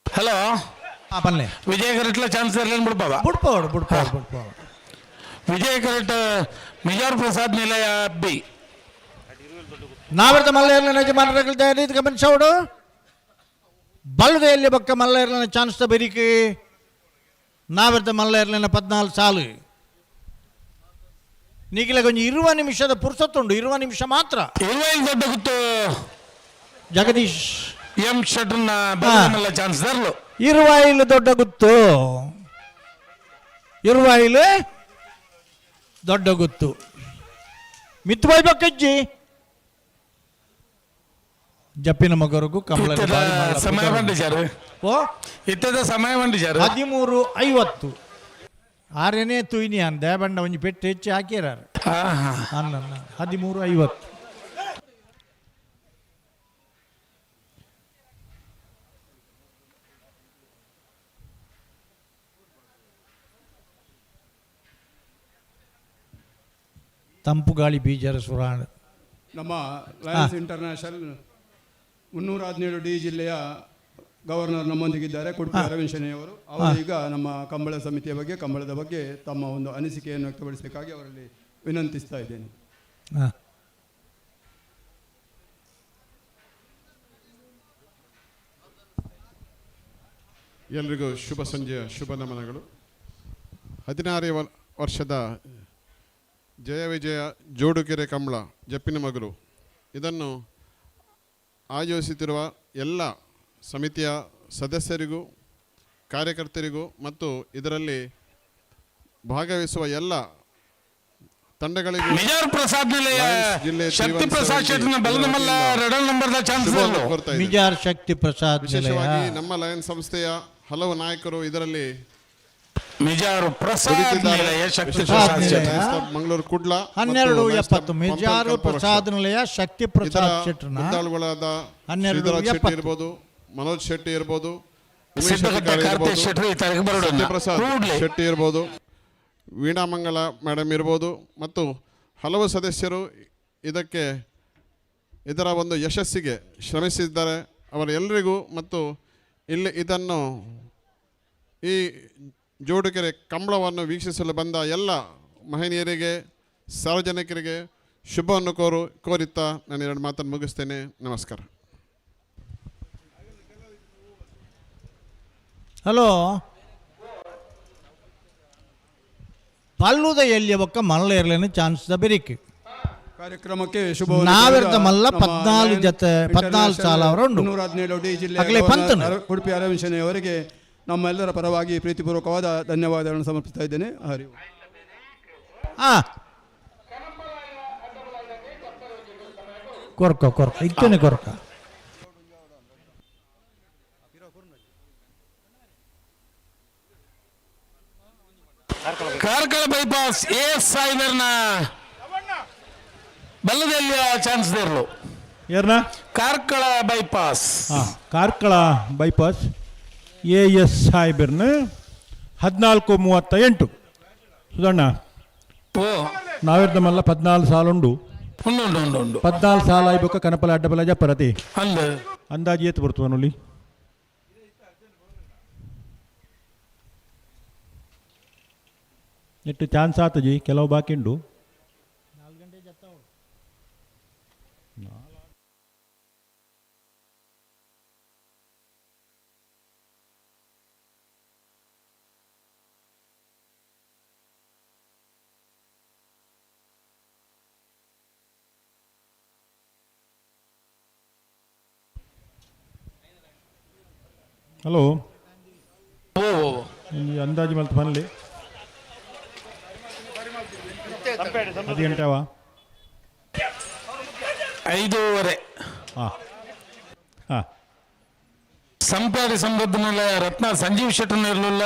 ಹಲೋ. ಬನ್ನಿ. ವಿಜಯ ಕರೆಟ್ಲ ಚಾನ್ಸ್ ಇರ್ಲೇನು ಬಿಡ್ಪಾವ? ಬಿಡ್ಪಾವಡು ಬಿಡ್ಪಾವಡು ಬಿಡ್ಪಾವಡು. ವಿಜಯ ಕರೆಟ್ ಮಿಜಾರ್ ಪ್ರಸಾದ್ ನಿಲಯ ಬಿ. ನಾವರ್ದ ಮಲ್ಲೇರ್ನ ಯಜಮಾನರುಗಳು ದಯವಿಟ್ಟು ಗಮನಿಸೋಡು. ಬಲ್ದ ಎಲ್ಲಿ ಬಕ್ಕ ಮಲ್ಲೇರ್ನ ಚಾನ್ಸ್ ಬೆರಿಕೆ. ನಾವರ್ದ ಮಲ್ಲೇರ್ನ 14 ಸಾಲು. ನಿಗಿಲ ಕೊಂಚ 20 ನಿಮಿಷದ ಪುರ್ಸತ್ತುಂಡು, 20 ನಿಮಿಷ ಮಾತ್ರ. ಇರುವೈಲ್ ದೊಡ್ಡ ಗುತ್ತು ಜಗದೀಶ್ ಎಂ ಶೆಟ್ರನ್ನ ಚಾನ್ಸ್ ತರಲು. ಇರುವಾಯಿಲು ದೊಡ್ಡ ಗುತ್ತು, ಇರುವಾಯಿಲು ದೊಡ್ಡ ಗುತ್ತು. ಮಿತ್ತು ಬೈಬೇಕಜ್ಜಿ ಜಪ್ಪಿನ ಮಗರಿಗೂ ಕಮಲ ಸಮಯ ಬಂದಿದ್ದಾರೆ. ಓ ಇತ್ತದ ಸಮಯ ಬಂದಿದ್ದಾರೆ. 13:50 ಆರೇನೇ ತುಯ್ನಿ ಅನ್ ದಯಬಂಡ ಒಂಜಿ ಪೆಟ್ಟು ಹೆಚ್ಚು ಹಾಕಿರಾರು. ಅನ್ನ 13:50. ತಂಪು ಗಾಳಿ ಬೀಜರ ಸುರಾಣ. ನಮ್ಮ ಲಯನ್ಸ್ ಇಂಟರ್ನ್ಯಾಷನಲ್ 317 ಡಿ ಜಿಲ್ಲೆಯ ಗವರ್ನರ್ ನಮ್ಮೊಂದಿಗಿದ್ದಾರೆ, ಕುಡುಪಿ ಅರವಿಂದ್ ಶೆಣೈಯವರು. ಅವರು ಈಗ ನಮ್ಮ ಕಂಬಳ ಸಮಿತಿಯ ಬಗ್ಗೆ, ಕಂಬಳದ ಬಗ್ಗೆ ತಮ್ಮ ಒಂದು ಅನಿಸಿಕೆಯನ್ನು ವ್ಯಕ್ತಪಡಿಸಬೇಕಾಗಿ ಅವರಲ್ಲಿ ವಿನಂತಿಸ್ತಾ ಇದ್ದೇನೆ. ಎಲ್ರಿಗೂ ಶುಭ ಸಂಜೆಯ ಶುಭ ನಮನಗಳು. 16 ವರ್ಷದ ಜಯ ವಿಜಯ ಜೋಡುಕೆರೆ ಕಂಬಳ ಜಪ್ಪಿನ ಮಗಲು ಇದನ್ನು ಆಯೋಜಿಸುತ್ತಿರುವ ಎಲ್ಲ ಸಮಿತಿಯ ಸದಸ್ಯರಿಗೂ ಕಾರ್ಯಕರ್ತರಿಗೂ ಮತ್ತು ಇದರಲ್ಲಿ ಭಾಗವಹಿಸುವ ಎಲ್ಲ ತಂಡಗಳಿಗೂ ಮಿಜಾರ್ ಪ್ರಸಾದ್ ನಿಲಯ ಜಿಲ್ಲೆ ಶಕ್ತಿ ಪ್ರಸಾದ್ ಶೆಟ್ಟಿನ ಬಲದ ಮಲ್ಲ ರೆಡಲ್ ನಂಬರ್ದ ಚಾನ್ಸ್ ಶುಭವನ್ನು ಕೋರ್ತಾ ಇದ್ದೇನೆ. ಮಿಜಾರ್ ಶಕ್ತಿ ಪ್ರಸಾದ್ ನಿಲಯ. ವಿಶೇಷವಾಗಿ ನಮ್ಮ ಲಯನ್ ಸಂಸ್ಥೆಯ ಹಲವು ನಾಯಕರು ಇದರಲ್ಲಿ ಮಿಜಾರು ಪ್ರಸಾದ್ ದುಡಿತಿದ್ದಾರೆ. ನಿಲಯ ಶಕ್ತಿ ವಿಶೇಷವಾಗಿ ಪ್ರಸಾದ್ ಶೆಟ್ಟಿ. ಲಯನ್ಸ್ ಕ್ಲಬ್ ಮಂಗಳೂರು ಕುಡ್ಲ ಮತ್ತು ಹನ್ನೆರಡು ಲಯನ್ಸ್ ಕ್ಲಬ್ ಎಪ್ಪತ್ತು. ಪಂಪಲ್ ಮಿಜಾರು ಕಲ್ಪವೃಕ್ಷ. ಪ್ರಸಾದ್ ನಿಲಯ ಶಕ್ತಿ ಪ್ರಸಾದ್ ಇದರ ಶೆಟ್ಟರ್ನ ಮುದ್ದಾಳುಗಳಾದ ಹನ್ನೆರಡು ಶ್ರೀಧರ ಶೆಟ್ಟಿ ಎಪ್ಪತ್ತು. ಇರ್ಬೋದು, ಮನೋಜ್ ಶೆಟ್ಟಿ ಇರ್ಬೋದು, ಉಮೇಶ್ ಸಿದ್ದಗಟ್ಟ ಅಧಿಕಾರಿ ಕಾರ್ತಿಕ್ ಇರ್ಬೋದು, ಶೆಟ್ಟಿ ಈ ತಾರೀಕು ಬರೋಣ. ಸತ್ಯಪ್ರಸಾದ್ ಕೂಡ್ಲೆ. ಶೆಟ್ಟಿ ಇರ್ಬೋದು, ವೀಣಾಮಂಗಲ ಮೇಡಮ್ ಇರ್ಬೋದು ಮತ್ತು ಹಲವು ಸದಸ್ಯರು ಇದರ ಒಂದು ಯಶಸ್ಸಿಗೆ ಶ್ರಮಿಸಿದ್ದಾರೆ. ಅವರೆಲ್ಲರಿಗೂ ಮತ್ತು ಇಲ್ಲಿ ಇದನ್ನು ಈ ಜೋಡುಕೆರೆ ಕಂಬಳವನ್ನು ವೀಕ್ಷಿಸಲು ಬಂದ ಎಲ್ಲ ಮಹನೀಯರಿಗೆ, ಸಾರ್ವಜನಿಕರಿಗೆ ಶುಭವನ್ನು ಕೋರುತ್ತಾ ನಾನು ಎರಡು ಮಾತನ್ನು ಮುಗಿಸ್ತೇನೆ. ನಮಸ್ಕಾರ. ಹಲೋ, ಪಲ್ಲುದ ಎಲ್ಲಿಯ ಬೊಕ್ಕ ಮಲ್ಲ ಇರಲೇನು ಚಾನ್ಸ್ the ಬೆರಿಕೆ. ಕಾರ್ಯಕ್ರಮಕ್ಕೆ ಶುಭವನ್ನು ನಾವಿರ್ದ ಕೋರಿದ ಮಲ್ಲ ನಮ್ಮ 14 ಲಯನ್ ಜೊತೆ 14 ಸಾಲ ಅವರ ಉಂಡು. 317 ಡಿ ಜಿಲ್ಲೆಯ ಅಗಲೇ ಗವರ್ನರ್ ಪಂತನು. ಉಡುಪಿ ಅರವಿಂದ್ ಶೆಣೈ ಅವರಿಗೆ ನಮ್ಮೆಲ್ಲರ ಪರವಾಗಿ ಪ್ರೀತಿಪೂರ್ವಕವಾದ ಧನ್ಯವಾದಗಳನ್ನು ಸಮರ್ಪಿಸ್ತಾ ಇದ್ದೇನೆ. ಹರಿ ಓಂ. ಕೊರ್ಕ ಕೊರ್ಕ ಇತ್ತೇನೆ ಕೊರ್ಕ. ಕಾರ್ಕಳ ಬೈಪಾಸ್ ಎ ಎಸ್ ಸಾಯಿಬರ್ನ ಬಲ್ಲದಲ್ಲಿ ಚಾನ್ಸ್ ದೇರ್ಲು. ಯಾರನ್ನ? Karkala bypass. Karkala bypass A S ಸಾಹೇಬರ್ನ 14:38. ಸುಧಣ್ಣ, ಓ ನಾವಿರ್ದಮಲ್ಲ 14 ಸಾಲುಂಡು. ಉಂಡು ಉಂಡು ಉಂಡು ಉಂಡು. 14 ಸಾಲ ಆಯ್ಬೇಕ ಕನಪಲ ಅಡ್ಡಬಲ ಜಪ್ಪರತಿ. ಅಂದು. ಅಂದಾಜು ಏತು ಬರ್ತವ ನೋಡಿ. ಎಟ್ಟು ಚಾನ್ಸ್ ಆತಜಿ ಕೆಲವು ಬಾಕಿ ಉಂಡು. ಹಲೋ, ಈ ಅಂದಾಜು ಮಲ್ತು ಬನ್ಲಿ ಅದು ಗಂಟೆವಾ? 5:30. ಹಾ. ಸಂಪಾದಿ ಸಮೃದ್ಧ ನಿಲಯ ರತ್ನ ಸಂಜೀವ್ ಶೆಟ್ಟರ್ ಇರಲಿಲ್ಲ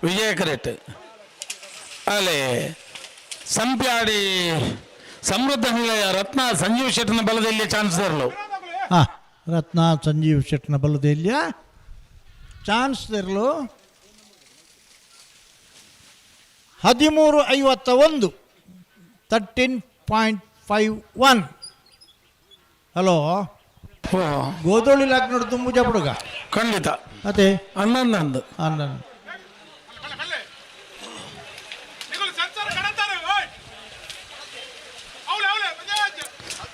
ವಿಜಯ ಕರೆಕ್ಟ್. ಅಲ್ಲೇ ಸಂಪ್ಯಾಡಿ ಸಮೃದ್ಧ ನಿಲಯ ರತ್ನ ಸಂಜೀವ್ ಶೆಟ್ಟರ್ನ ಬಲದಲ್ಲಿ ಚಾನ್ಸ್ ಇರಲು. ರತ್ನ ಸಂಜೀವ್ ಶೆಟ್ಟರ್ನ ಬಲದಲ್ಲಿ ಚಾನ್ಸ್ ಇರಲು. 13:51, 13.51. ಹಲೋ, ಗೋಧೋಳಿ ಲಾಕ್ ನೋಡು, ತುಂಬು ಜಪಡುಗ. ಖಂಡಿತ. ಅದೇ 11. 11.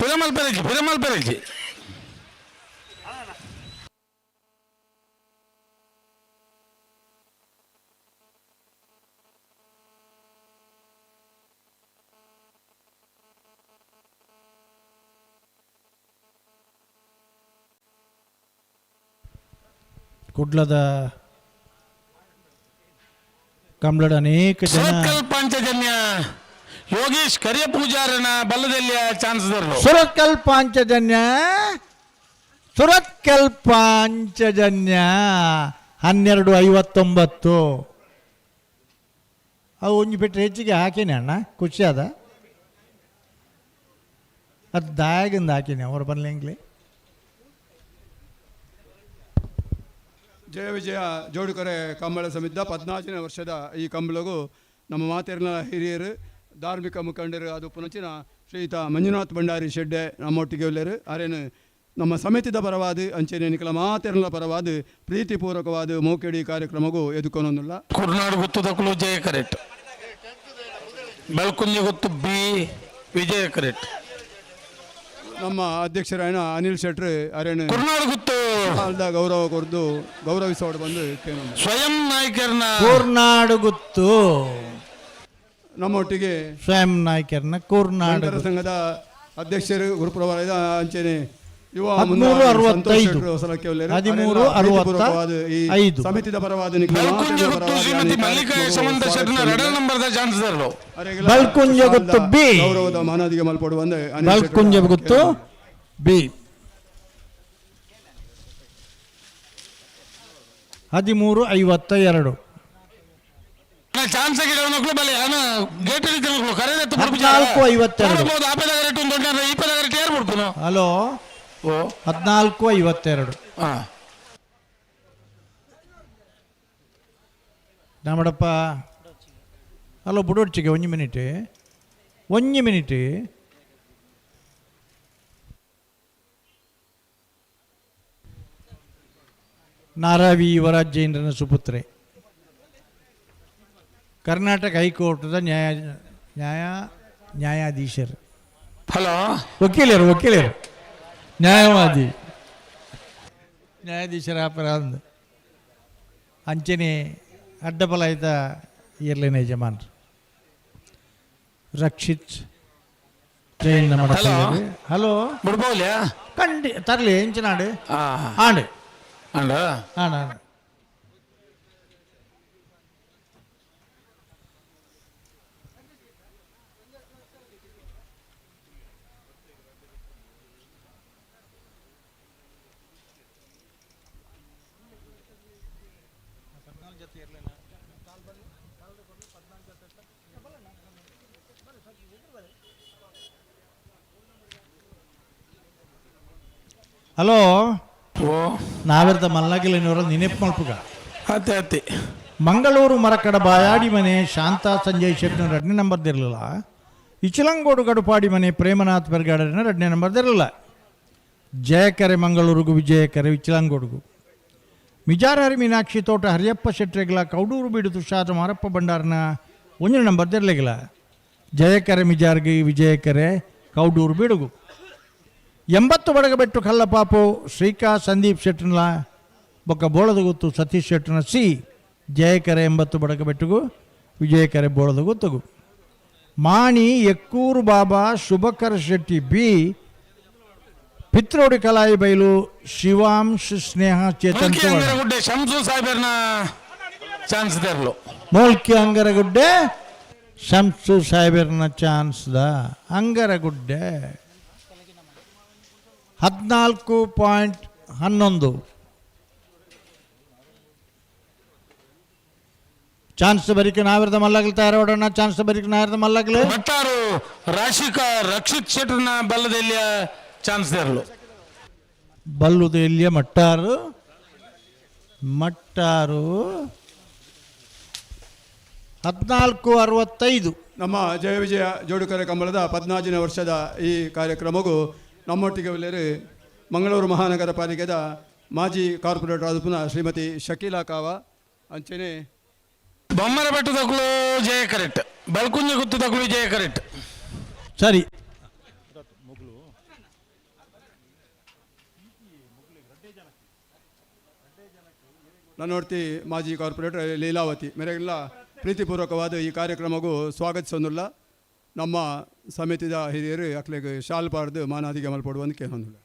ಪಿರಮಲ್ ಪೆರಜಿ, ಪಿರಮಲ್ ಪೆರಜಿ. ಕುಡ್ಲದ ಕಂಬ್ಳದ ಅನೇಕ ಜನ. ಸುರತ್ಕಲ್ ಪಾಂಚಜನ್ಯ ಯೋಗೀಶ್ ಕರಿಯ ಪೂಜಾರನ ಬಲ್ಲದಲ್ಲಿ ಚಾನ್ಸ್ ದರ್ಲು. ಸುರತ್ಕಲ್ ಪಾಂಚಜನ್ಯ, ಸುರತ್ಕಲ್ ಪಾಂಚಜನ್ಯ 12:59. ಅವು ಒಂಜಿ ಪೆಟ್ರೆ ಹೆಚ್ಚಿಗೆ ಹಾಕೇನೆ ಅಣ್ಣ, ಖುಷಿ ಅದ ಅದು ದಾಯಾಗಿಂದ ಹಾಕೇನೆ ಅವ್ರು ಬರ್ಲಿಂಗ್ಲಿ. ಜಯ ವಿಜಯ ಜೋಡುಕರೆ ಕಂಬಳ ಸಮಿದ್ದ 14ನೇ ವರ್ಷದ ಈ ಕಂಬಳಗೂ ನಮ್ಮ ಮಾತೆರ್ನ ಹಿರಿಯರು ಧಾರ್ಮಿಕ ಮುಖಂಡರು ಅದು ಪುನಚಿನ ಶ್ರೀಯುತ ಮಂಜುನಾಥ್ ಭಂಡಾರಿ ಶೆಡ್ಡೆ ನಮ್ಮೊಟ್ಟಿಗೆ ಉಳ್ಳರು. ಅರೇನು ನಮ್ಮ ಸಮಿತಿದ ಪರವಾದ ಅಂಚೆನೆ ನಿಕಲ ಮಾತೆರ್ನ ಪರವಾದ ಪ್ರೀತಿಪೂರ್ವಕವಾದ ಮೌಕೆಡಿ ಕಾರ್ಯಕ್ರಮಗೂ ಎದುಕೊನೊಂದುಲ್ಲ. ಕುರ್ನಾಡು ಗೊತ್ತದಕ್ಕೂ ಜಯ ಕರೆಕ್ಟ್, ಬೆಳ್ಕುಂಜಿ ಗೊತ್ತು ಬಿ ವಿಜಯ ಕರೆಕ್ಟ್. ನಮ್ಮ ಅಧ್ಯಕ್ಷರಾಯಣ ಅನಿಲ್ ಶೆಟ್ರು ಅರೇನು ಕುರ್ನಾಡು ಗುತ್ತು ಗೌರವ ಕೊರ್ದು ಗೌರವಿಸೋಡು ಬಂದು ಸ್ವಯಂ ನಾಯಕರನ್ನ ಕೂರ್ನಾಡು ಗುತ್ತು ನಮ್ಮೊಟ್ಟಿಗೆ ಸ್ವಯಂ ನಾಯಕರನ್ನ ಕೂರ್ನಾಡು ಸಂಘದ ಅಧ್ಯಕ್ಷರು ಗುರುಪ್ರಭಾರ ಅಂಚೆನೆ ಯುವ 13:65, 13:65. ಸಮಿತಿದ ಪರವಾದ ಬಲ್ಕುಂಜ ಗುತ್ತು ಬಿ ಗೌರವದ ಮಾನದಿಗೆ ಮಲ್ಪಡುವ ಬಲ್ಕುಂಜ ಗುತ್ತು ಬಿ 13:52. ಚಾನ್ಸ್ ಮಕ್ಕಳು ಬಲೆ ಗೇಟ್ ಮಕ್ಕಳು ಕರೆ 14:52. ಹಲೋ, 14:52. ನಮ್ಮಡಪ್ಪ ಹಲೋ ಬುಡೋಡ್ಚಿಗೆ ಒಂಜಿ ಮಿನಿಟ್, ಒಂಜಿ ಮಿನಿಟ್. ನಾರಾವಿ ಯುವರಾಜ್ ಜೈನರನ ಸುಪುತ್ರೆ, ಕರ್ನಾಟಕ ಹೈಕೋರ್ಟ್ದ ನ್ಯಾಯ ನ್ಯಾಯ ನ್ಯಾಯಾಧೀಶರು. ಹಲೋ, ವಕೀಲರು, ವಕೀಲರು, ನ್ಯಾಯವಾದಿ, ನ್ಯಾಯಾಧೀಶರ ಅಪರಾಧ ಅಂಚನೆ ಅಡ್ಡಬಲಾಯ್ತ ಇರ್ಲೇನ ಯಜಮಾನ್ರು ರಕ್ಷಿತ್ ಜೈನ್. ಹಲೋ, ಬಿಡ್ಬೋಲ್ಯಾ ಕಂಡಿ ತರಲಿ ಎಂಚಿನಾಡು ಆಂಡು ಅಂಡ ಆಂಡ ಆಂಡ. ಹಲೋ, ನಾವೆರ್ದ ಮಲ್ಲಗಿಲಿನವರ ನೆನಪು ಮಲ್ಪುಗ. ಅತ್ತೆ ಅತ್ತೆ. ಮಂಗಳೂರು ಮರಕಡ ಬಾಯಾಡಿ ಮನೆ ಶಾಂತಾ ಸಂಜಯ್ ಶೆಟ್ಟಿನ ಎರಡನೇ ನಂಬರ್ದಿರಲಿಲ್ಲ. ಇಚಲಂಗೋಡು ಗಡುಪಾಡಿ ಮನೆ ಪ್ರೇಮನಾಥ್ ಬೆರ್ಗಾಡರಿನ ಎರಡನೇ ನಂಬರ್ದಿರಲಿಲ್ಲ. ಜಯಕರೆ ಮಂಗಳೂರಿಗೂ ವಿಜಯಕರೆ ಇಚಲಂಗೋಡುಗು. ಮಿಜಾರಹರಿ ಮೀನಾಕ್ಷಿ ತೋಟ ಹರಿಯಪ್ಪ ಶೆಟ್ಟರೆಗಲ ಕೌಡೂರು ಬೀಡು ತುಷಾರ ಮಾರಪ್ಪ ಭಂಡಾರನ ಒಂದನೇ ನಂಬರ್ದಿರಲಿಲ್ಲ. ಜಯಕರೆ ಮಿಜಾರ್ಗಿ ವಿಜಯಕರೆ ಕೌಡೂರು ಬೀಡುಗು. 80 ಬಡಗಬೆಟ್ಟು ಕಲ್ಲಪಾಪು ಶ್ರೀಕಾ ಸಂದೀಪ್ ಶೆಟ್ಟರ್ನ ಬೊಕ್ಕ ಬೋಳದಗುತ್ತು ಸತೀಶ್ ಶೆಟ್ಟರ್ನ ಸಿ ಜಯಕರೆ 80 ಬಡಗಬೆಟ್ಟುಗು ವಿಜಯಕರೆ ಬೋಳದಗುತ್ತುಗು. ಮಾಣಿ ಎಕ್ಕೂರು ಬಾಬಾ ಶುಭಕರ ಶೆಟ್ಟಿ ಬಿ ಪಿತ್ರೋಡಿ ಕಲಾಯಿ ಬೈಲು ಶಿವಾಂಶ್ ಸ್ನೇಹ ಚೇತನ್ ಗುಡ್ಡೆ ಶಂಸು ಸಾಹೇಬರ್ನ ಚಾನ್ಸ್ ದರ್ಲು. ಮೋಲ್ಕಿ ಅಂಗರಗುಡ್ಡೆ ಶಂಸು ಸಾಹೇಬರ್ನ ಚಾನ್ಸ್ the Angaragudde 14.11. Chance ಬರಿಕೆ ನಾವಿರದ ಮಲ್ಲಗಲು ತಯಾರೋಡೋಣ. ಚಾನ್ಸ್ ಬರಿಕೆ ನಾವಿರದ ಮಲ್ಲಗಲು ಮತ್ತಾರು ರಾಶಿಕಾ ರಕ್ಷಿತ್ ಶೆಟ್ಟರ್ನ ಬಲ್ಲದೆಲ್ಲಿಯ ಚಾನ್ಸ್ ದರ್ಲು. ಬಲ್ಲುದೆಲ್ಲಿಯ ಮಟ್ಟಾರು ಮಟ್ಟಾರು 14:65. ನಮ್ಮ ಜಯ ವಿಜಯ ಜೋಡುಕರೆ ಕಂಬಳದ 14ನೇ ವರ್ಷದ ಈ ಕಾರ್ಯಕ್ರಮಕ್ಕೂ ನಮ್ಮೊಟ್ಟಿಗೆ ಉಳ್ಳೇರು ಮಂಗಳೂರು ಮಹಾನಗರ ಪಾಲಿಕೆದ ಮಾಜಿ ಕಾರ್ಪೊರೇಟರ್ ಆದ ಪುನಃ ಶ್ರೀಮತಿ ಶಕೀಲಾ ಕಾವ ಅಂಚನೆ ಬೊಮ್ಮರ ಬೆಟ್ಟದಕ್ಕಲು ಜಯ ಕರೆಕ್ಟ್, ಬಲ್ಕುಂಜ ಗುತ್ತದಕ್ಕಲು ಜಯ ಕರೆಕ್ಟ್. ಸರಿ, ನನ್ನೊಡ್ತಿ ಮಾಜಿ ಕಾರ್ಪೊರೇಟರ್ ಲೀಲಾವತಿ ಮೇರೆಗೆಲ್ಲ ಪ್ರೀತಿಪೂರ್ವಕವಾದ ಈ ಕಾರ್ಯಕ್ರಮಕ್ಕೂ ಸ್ವಾಗತಿಸೋದಿಲ್ಲ. ನಮ್ಮ ಸಮಿತಿದ ಹಿರಿಯರು ಅಕ್ಲೆಗ್ ಶಾಲ್ ಪಾಡ್ದು ಮಾನಾದಿಗೆ ಮಲ್ಪಡುವಂತ ಕೇಳೊಂದಿಲ್ಲ.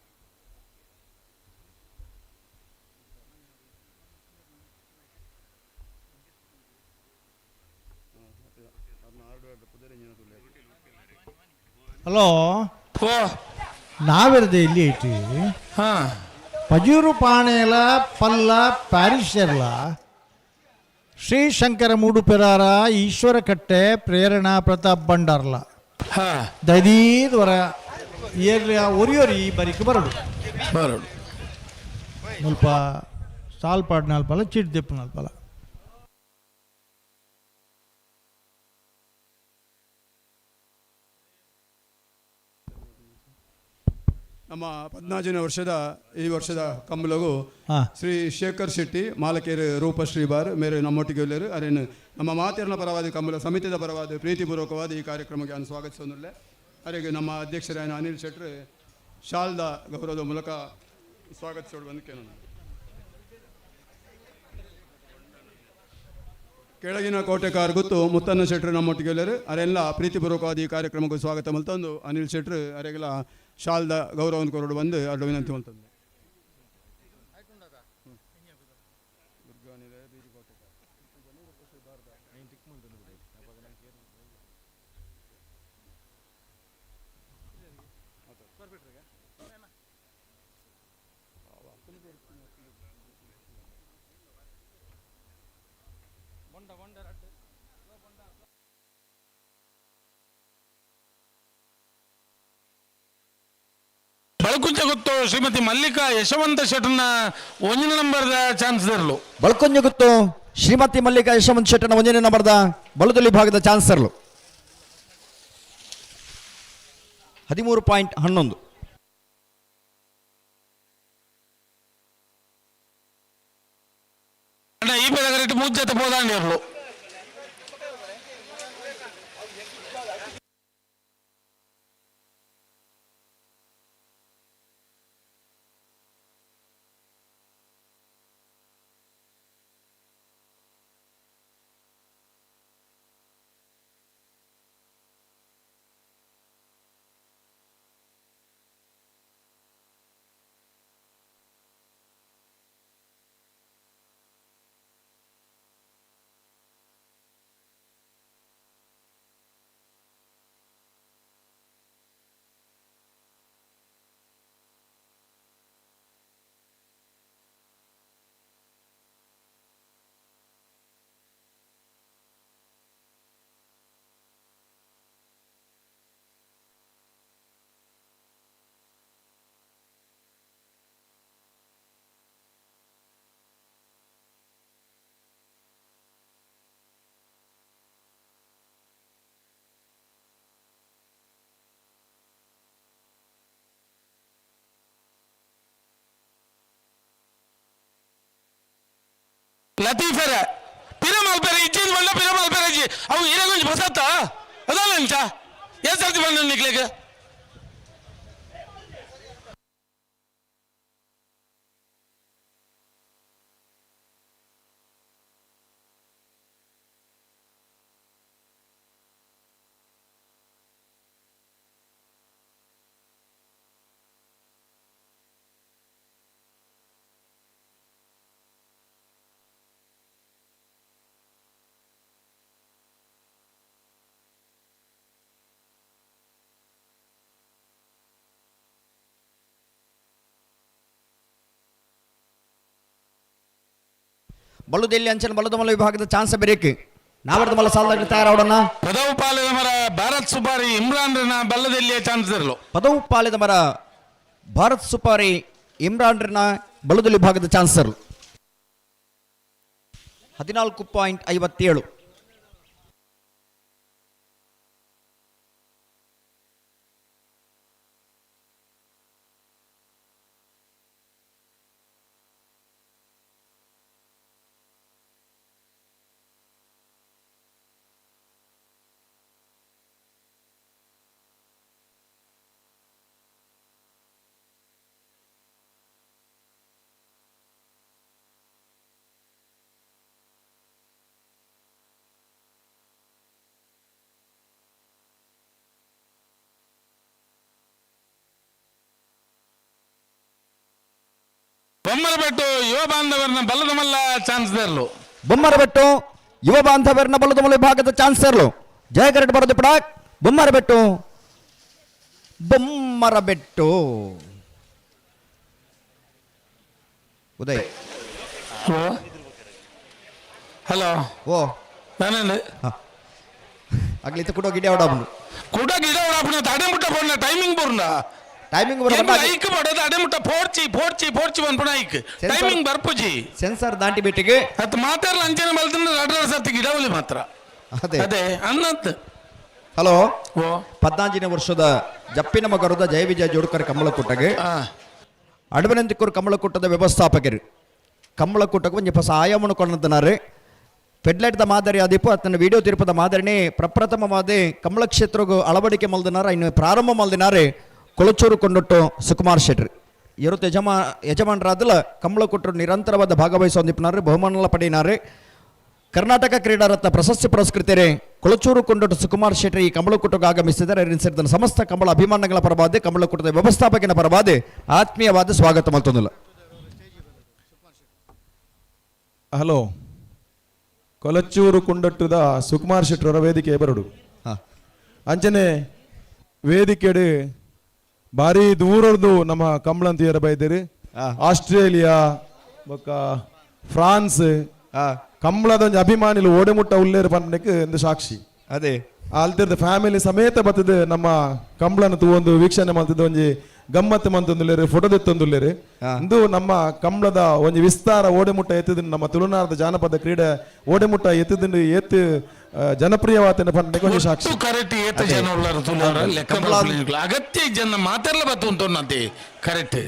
ಹಲೋ, ನಾವಿರದೆ ಇಲ್ಲಿ ಐತಿ. ಪಜೂರು ಪಾಣೇಲ ಪಲ್ಲ ಪ್ಯಾರಿಶರ್ಲ ಶ್ರೀಶಂಕರ ಮೂಡುಪೆರಾರ ಈಶ್ವರ ಕಟ್ಟೆ ಪ್ರೇರಣಾ ಪ್ರತಾಪ್ ಭಂಡಾರ್ಲ ದೈದೀದ್ವರ ಏರ್ಲ ಒರಿಯೊರಿ ಬರಿಕ್ ಬರಡು ಬರಡು ಮುಲ್ಪ ಸಾಲ್ಪಾಡ್ ನಾಲ್ಪಲ ಚೀಟ್ ದೆಪ್ಪು ನಾಲ್ಪಲ. ನಮ್ಮ 14ನೇ ವರ್ಷದ ಈ ವರ್ಷದ ಕಂಬಳಗು ಶ್ರೀ ಶೇಖರ್ ಶೆಟ್ಟಿ ಮಾಲಕೇರು ರೂಪಶ್ರೀ ಬಾರ್ ಮೇರೆ ನಮ್ಮೊಟ್ಟಿಗೆ ಉಳ್ಳೇರು. ಅರೇನು ನಮ್ಮ ಮಾತೇರ್ನ ಪರವಾದ ಕಂಬಳ ಸಮಿತಿದ ಪರವಾದ ಪ್ರೀತಿಪೂರ್ವಕವಾದ ಈ ಕಾರ್ಯಕ್ರಮಕ್ಕೆ ನಾನು ಸ್ವಾಗತಿಸೋನುಳ್ಳೆ. ಅರೆಗೆ ನಮ್ಮ ಅಧ್ಯಕ್ಷರಾದ ಅನಿಲ್ ಶೆಟ್ಟರು ಶಾಲ್ದ ಗೌರವದ ಮೂಲಕ ಸ್ವಾಗತಿಸೋಡು ಬಂದು ಕೇಳೋಣ. ಕೆಳಗಿನ ಕೋಟೆಕಾರ್ ಗುತ್ತು ಮುತ್ತನ್ನ ಶೆಟ್ಟರು ನಮ್ಮೊಟ್ಟಿಗೆ ಉಳ್ಳೇರು. ಅರೆಲ್ಲ ಪ್ರೀತಿಪೂರ್ವಕವಾದ ಈ ಕಾರ್ಯಕ್ರಮಕ್ಕೆ ಸ್ವಾಗತ ಮಲ್ತಂದು ಅನಿಲ್ ಶೆಟ್ಟರು ಅರೆಗೆಲ್ಲ ಶಾಲ್ದ ಗೌರವವನ್ನು ಕೊರಡು ಬಂದು ಅಡ್ಡ ವಿನಂತಿ ಮಲ್ತಂದು. ಬಳಕುಂಜ ಗೊತ್ತು ಶ್ರೀಮತಿ ಮಲ್ಲಿಕಾ ಯಶವಂತ ಶೆಟ್ಟನ ಒಂದನೇ ನಂಬರ್ದ ಚಾನ್ಸ್ ಇರಲು. ಬಳಕುಂಜ ಗೊತ್ತು ಶ್ರೀಮತಿ ಮಲ್ಲಿಕಾ ಯಶವಂತ ಶೆಟ್ಟನ ಒಂದನೇ ನಂಬರ್ದ ಬಲದೊಲಿ ಭಾಗದ ಚಾನ್ಸರ್ಲು 13.11. ಈ ಪದ ಮೂಜತೆ ಪೋದಾಂಡಿರ್ಲು. ಲತೀಫರ ಪಿರಮಲ್ಪೆರೆ ಇಜ್ಜಿನ ಬಣ್ಣ ಪಿರಮಲ್ಪೆರೆ ಇಜ್ಜಿ ಅವು ಏನಾಗೊಂಜಿ ಬಸತ್ತ ಅದಲ್ಲ ಎಂಚ ಏನ್ ಸರ್ತಿ ಬಂದ ನಿಕ್ಲೆಗ್. ಬಲ್ಲುದೆಲ್ಲಿ ಅಂಚನ ಬಲ್ಲದಮಲ್ಲ ವಿಭಾಗದ ಚಾನ್ಸ್ ಬೇರೇಕು ನಾವರ್ದ ಮಲ್ಲ ಸಾಲದಾಗ ತಯಾರಾವಡನ್ನ. ಪದವು ಪಾಲಿದ ಮರ ಭಾರತ್ ಸುಪಾರಿ ಇಮ್ರಾನ್ ರನ್ನ ಬಲ್ಲದೆಲ್ಲಿಯ ಚಾನ್ಸ್ ಇರಲು. ಪದವು ಪಾಲಿದ ಮರ ಭಾರತ್ ಸುಪಾರಿ ಇಮ್ರಾನ್ ರನ್ನ ಬಲ್ಲದೆಲ್ಲಿ ವಿಭಾಗದ ಚಾನ್ಸರ್ 14.57. ಬೊಮ್ಮರಬೆಟ್ಟು ಯುವ ಬಾಂಧವರನ್ನ ಬಲ್ಲದ ಮಲ್ಲ ಚಾನ್ಸ್ ದೇರ್ಲು. ಬೊಮ್ಮರಬೆಟ್ಟು ಯುವ ಬಾಂಧವರನ್ನ ಬಲ್ಲದ ಮಲ್ಲ ವಿಭಾಗದ ಚಾನ್ಸರ್ಲು. ಜಯಕರೆಟ್ ಬರೋದು ಪಡ ಬೊಮ್ಮರಬೆಟ್ಟು, ಬೊಮ್ಮರಬೆಟ್ಟು. ಉದಯ್. Hello hello. ಓ ನಾನೇನು ಅಗ್ಲಿತ್ತ ಕೂಡ ಗಿಡ ಹೊಡಾಬಂದು. ಕೂಡ ಗಿಡ ಹೊಡಾಪುಣ ತಡೆ ಮುಟ್ಟ ಪೋರ್ನ ಟೈಮಿಂಗ್ ಪೂರ್ಣ. ಟೈಮಿಂಗ್ ಬರೋದು. ಐಕ್ ಬಡೋದು ಅಡೆ ಮುಟ್ಟ ಪೋರ್ಚಿ ಪೋರ್ಚಿ ಪೋರ್ಚಿ ಬಂದ್ಪುಣ ಐಕ್ ಟೈಮಿಂಗ್ ಬರ್ಪುಜಿ. ಸೆನ್ಸರ್ ದಾಂಟಿ ಬಿಟ್ಟಿಗೆ. ಅತ್ ಮಾತಾಡಲ ಅಂಚನೆ ಬಲ್ತಿನ ರಡ್ರ ಸರ್ತಿ ಗಿಡವಲಿ ಮಾತ್ರ. ಅದೇ ಅದೇ ಅನ್ನತ್. ಹಲೋ, 14ನೇ ವರ್ಷದ ಜಪ್ಪಿನ ಮಗರದ ಜಯ ವಿಜಯ ಜೋಡ್ಕರ್ ಕಮಲಕೂಟಗೆ ಅಡವನಂತಿಕೂರು ಕಮಲಕೂಟದ ವ್ಯವಸ್ಥಾಪಕರು ಕಮಲಕೂಟಕ್ಕೆ ಒಂಜಿ ಹೊಸ ಆಯಾಮನ್ನು ಕೊಂಡಂತನಾರು. ಫೆಡ್ಲೈಟ್ದ ಮಾದರಿ ಆದಿಪ್ಪು ಅತನ ವಿಡಿಯೋ ತೀರ್ಪದ ಮಾದರಿನೇ ಪ್ರಪ್ರಥಮವಾದ ಕಮಲ ಕ್ಷೇತ್ರಗೂ ಅಳವಡಿಕೆ ಮಲ್ದಿನಾರ. ಇನ್ನು ಪ್ರಾರಂಭ ಮಲ್ದಿನಾರೆ ಕೊಳಚೂರು ಕೊಂಡೊಟ್ಟು ಸುಕುಮಾರ್ ಶೆಟ್ರು. ಇರುತ್ತ ಯಜಮಾನರಾದಲ ಕಮಲಕೂಟರು ನಿರಂತರವಾದ ಭಾಗವಹಿಸೋದಿಪ್ಪನಾರು, ಬಹುಮಾನಲ ಪಡೆಯಿನಾರು. ಕರ್ನಾಟಕ ಕ್ರೀಡಾರತ್ನ ಪ್ರಶಸ್ತಿ ಪುರಸ್ಕೃತರೇ ಕೊಳಚೂರು ಕೊಂಡೊಟ್ಟು ಸುಕುಮಾರ್ ಶೆಟ್ಟಿ ಈ ಕಮಲಕೂಟಕ್ಕೆ ಆಗಮಿಸಿದ್ದಾರೆ. ಸೇರಿದ ಸಮಸ್ತ ಕಮಲ ಅಭಿಮಾನಿಗಳ ಪರವಾದ, ಕಮಲಕೂಟದ ವ್ಯವಸ್ಥಾಪಕನ ಪರವಾದ ಆತ್ಮೀಯವಾದ ಸ್ವಾಗತ ಮಲ್ತೊಂದಿಲ್ಲ. ಹಲೋ, ಕೊಲಚೂರು ಕುಂಡಟ್ಟುದ ಸುಕುಮಾರ್ ಶೆಟ್ಟರವರ ವೇದಿಕೆ ಬರಡು. ಅಂಚನೆ ವೇದಿಕೆಡು ಭಾರಿ ದೂರದ್ದು ನಮ್ಮ ಕಮಲಂತಿಯರ ಬೈದಿರಿ. ಆಸ್ಟ್ರೇಲಿಯಾ ಬೊಕ್ಕ ಫ್ರಾನ್ಸ್ ಕಂಬಳದ ಒಂಜಿ ಅಭಿಮಾನಿಲು ಓಡೆಮುಟ್ಟ ಉಲ್ಲೇರು ಪನ್ಪನೆಕ್ ಎಂದು ಸಾಕ್ಷಿ. ಅದೇ ಅಲ್ತಿರ್ದ ಫ್ಯಾಮಿಲಿ ಸಮೇತ ಬತ್ತದ ನಮ್ಮ ಕಂಬಳನ ತೂ ಒಂದು ವೀಕ್ಷಣೆ ಮಂತದ ಒಂಜಿ ಗಮ್ಮತ್ತು ಮಂತೊಂದುಲ್ಲೇರು, ಫೋಟೋ ದೆತ್ತೊಂದುಲ್ಲೇರು. ಇಂದು ನಮ್ಮ ಕಂಬಳದ ಒಂಜಿ ವಿಸ್ತಾರ ಓಡೆಮುಟ್ಟ ಎತ್ತದ ನಮ್ಮ ತುಳುನಾಡದ ಜಾನಪದ ಕ್ರೀಡೆ ಓಡೆಮುಟ್ಟ ಎತ್ತದಿಂದ ಏತ್ ಜನಪ್ರಿಯವಾದ ಪನ್ಪನೆಕ್ ಒಂಜಿ ಸಾಕ್ಷಿ. ಕರೆಕ್ಟ್ ಏತ ಜನ ಉಳ್ಳಾರು ತುಳುನಾಡ ಲೆಕ್ಕ ಮಲ್ಪುನಿಕ್ಲು. ಅಗತ್ಯ ಜನ ಮಾತೆಲ್ಲ ಬತ್ತು ಉಂಟು ಕರೆಕ್ಟ್.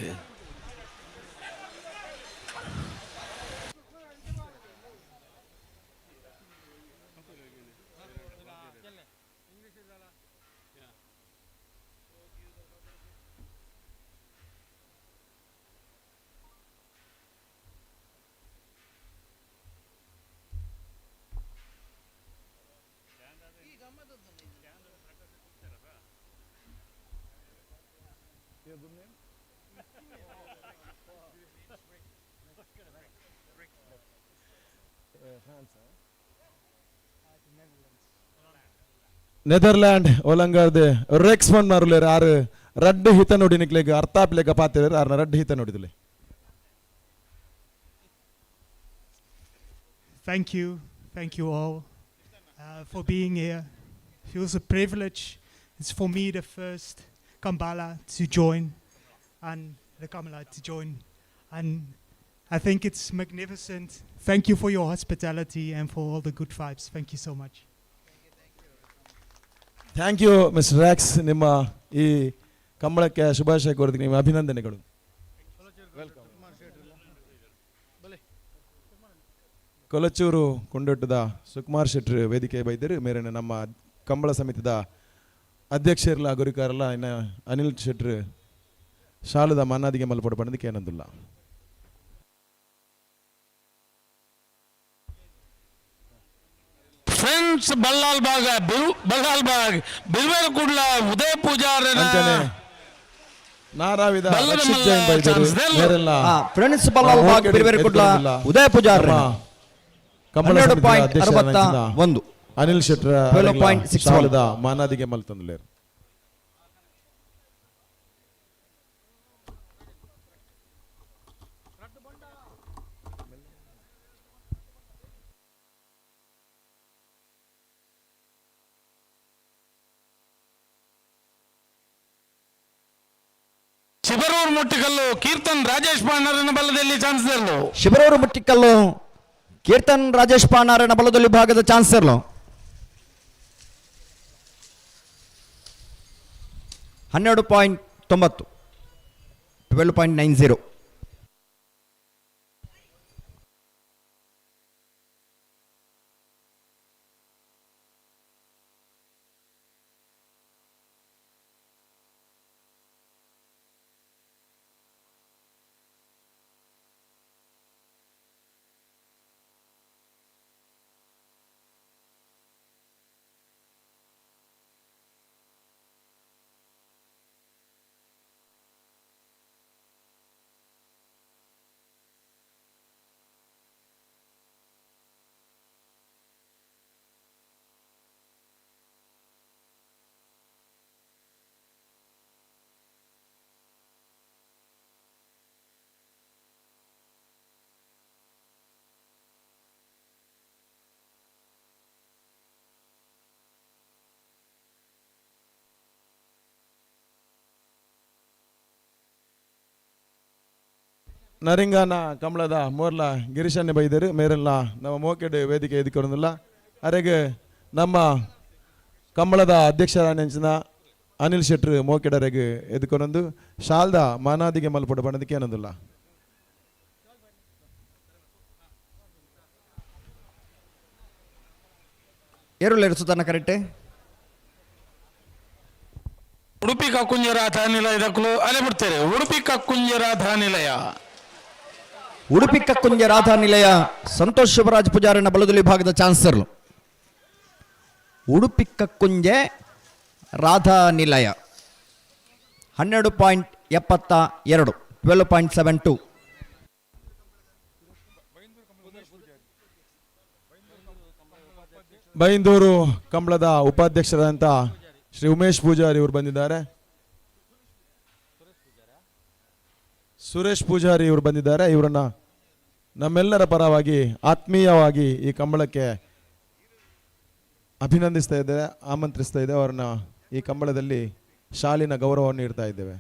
ನೆದರ್ಲ್ಯಾಂಡ್ ಒಲಂಗಾರ್ದೆ ರೆಕ್ಸ್ ಫಂಡ್ ಮಾರುಲೇರು ಆರು ರಡ್ಡು ಹಿತ ನೋಡಿ ನಿಕ್ಲೆಗ್ ಅರ್ಥಾಪ್ಲೆಗ ಪಾತಿರ ಆರ್ನ ರಡ್ಡು ಹಿತ ನೋಡಿದಿಲ್ಲ. Thank you, thank you all for being here. Feels a privilege. It's for me the first Kambala to join and the Kamala to join. And I think it's magnificent. Thank you for your hospitality and for all the good vibes. Thank you so much. Thank you mister Rex, ನಿಮ್ಮ ಈ ಕಂಬಳಕ್ಕೆ ಶುಭಾಶಯ ಕೋರ್ತೀನಿ, ನಿಮ್ಮ ಅಭಿನಂದನೆಗಳು. ಕೊಲಚೂರು ಕೊಂಡೊಟ್ಟದ ಸುಕುಮಾರ್ ಶೆಟ್ಟರು ವೇದಿಕೆ ಬೈದರು ಮೇರೆನ ನಮ್ಮ ಕಂಬಳ ಸಮಿತಿದ ಅಧ್ಯಕ್ಷರ್ಲ ಗುರಿಕಾರಲ್ಲ ಇನ್ನು ಅನಿಲ್ ಶೆಟ್ಟರು ಶಾಲದ ಮನ್ನಾದಿಗೆ ಮಲ್ಪೊಡು ಪಂಡದಕ್ಕೆ ಏನಂದಿಲ್ಲ. ಫ್ರೆಂಡ್ಸ್ ಬಲ್ಲಾಲ್ ಬಾಗ ಬಲ್ಲಾಲ್ ಬಾಗ್ ಬಿಲ್ವೇರು ಕುಡ್ಲ ಉದಯ ಪೂಜಾರ ನಾರಾವಿದ ಬಲ್ಲದ ರಕ್ಷಿತ್ ಮಲ್ಲ ಜೈನ್ ಬೈದರು ಚಾನ್ಸ್ ದೆಲ್ಲ. ಮೇರೆಲ್ಲ ಫ್ರೆಂಡ್ಸ್ ಬಲ್ಲಾಲ್ ಬಾಗ್ ಬಿಲ್ವೇರು ಕುಡ್ಲ ಉದಯ ಪೂಜಾರ್ ಕಂಬಳ ಹನ್ನೆರಡು ಸಮಿತಿಯ ಪಾಯಿಂಟ್ ಅಧ್ಯಕ್ಷರಾದ ಅರವತ್ತ ಒಂದು. ಅನಿಲ್ ಶೆಟ್ಟರ 12.61. ಶಾಲದ ಮಾನಾದಿಗೆ ಮಲ್ತಂದುಲೇರು. ಶಿಬರೂರು ಮುಟ್ಟಿಕಲ್ಲು ಕೀರ್ತನ್ ರಾಜೇಶ್ ಪಾಂಡರನ ಬಲದಲ್ಲಿ ಚಾನ್ಸಲರ್. ಶಿಬರೂರು ಮುಟ್ಟಿಕಲ್ಲು ಕೀರ್ತನ್ ರಾಜೇಶ್ ಪಾಂಡರನ ಬಲದಲ್ಲಿ ಭಾಗದ ಚಾನ್ಸಲರ್. 12.90, 12.90. ನರಿಂಗಾನ ಕಮಲದ ಮೋರ್ಲ ಗಿರೀಶನ್ನೆ ಬೈದರು ಮೇರೆಲ್ಲ ನಮ್ಮ ಮೋಕೆಡ್ ವೇದಿಕೆ ಎದುಕೊಡೋದಿಲ್ಲ. ಅರೆಗೆ ನಮ್ಮ ಕಂಬಳದ ಅಧ್ಯಕ್ಷರಾನೆಂಚಿನ ಅನಿಲ್ ಶೆಟ್ರು ಮೋಕೆಡರೆಗೆ ಎದುಕೊನೊಂದು ಶಾಲ್ದ ಮಾನಾದಿಗೆ ಮಲ್ಪೊಡು ಬಣ್ಣದಕ್ಕೆ ಏನೊಂದಿಲ್ಲ. ಏರುಲೇರು ಸುಧಾರಣ ಕರೆಕ್ಟ್. ಉಡುಪಿ ಕಕ್ಕುಂಜ ರಾಧಾ ನಿಲಯದಕ್ಕೂ ಅಲೆ ಬಿಡ್ತಾರೆ. ಉಡುಪಿ ಕಕ್ಕುಂಜ ರಾಧಾ ನಿಲಯ. ಉಡುಪಿ ಕಕ್ಕುಂಜ ರಾಧಾ ನಿಲಯ ಸಂತೋಷ್ ಶಿವರಾಜ್ ಪೂಜಾರನ ಬಲದುಲಿ ಭಾಗದ ಚಾನ್ಸಲರ್. ಉಡುಪಿ ಕಕ್ಕುಂಜೆ ರಾಧಾ ನಿಲಯ 12.72, 12.72. ಬೈಂದೂರು ಕಂಬಳದ ಉಪಾಧ್ಯಕ್ಷರಾದಂಥ ಶ್ರೀ ಉಮೇಶ್ ಪೂಜಾರಿ ಇವರು ಬಂದಿದ್ದಾರೆ. ಸುರೇಶ್ ಪೂಜಾರಿ ಇವರು ಬಂದಿದ್ದಾರೆ. ಇವರನ್ನ ನಮ್ಮೆಲ್ಲರ ಪರವಾಗಿ ಆತ್ಮೀಯವಾಗಿ ಈ ಕಂಬಳಕ್ಕೆ ಅಭಿನಂದಿಸ್ತಾ ಇದ್ದೇವೆ, ಆಮಂತ್ರಿಸ್ತಾ ಇದ್ದೇವೆ. ಅವರನ್ನ ಈ ಕಂಬಳದಲ್ಲಿ ಶಾಲಿನ ಗೌರವವನ್ನು ನೀಡ್ತಾ ಇದ್ದೇವೆ.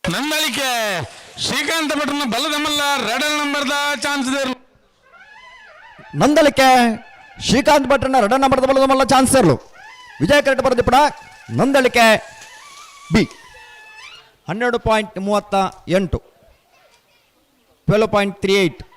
ನಂದಳಿಕೆ ಶ್ರೀಕಾಂತ ಭಟ್ರನ ಬಲದಮಲ್ಲ ರಡಲ್ ನಂಬರ್ದ ಚಾನ್ಸ್ ಇದೆ. ನಂದಳಿಕೆ ಶ್ರೀಕಾಂತ್ ಭಟ್ರನ ರಡ ನಂಬರ್ದ ಬಲದಮಲ್ಲ ಚಾನ್ಸ್ ಇರಲು ವಿಜಯ ಕರೆಕ್ಟ್ ಬರದಿಪ್ಪಡ. ನಂದಳಿಕೆ ಬಿ 12.38, 12.38.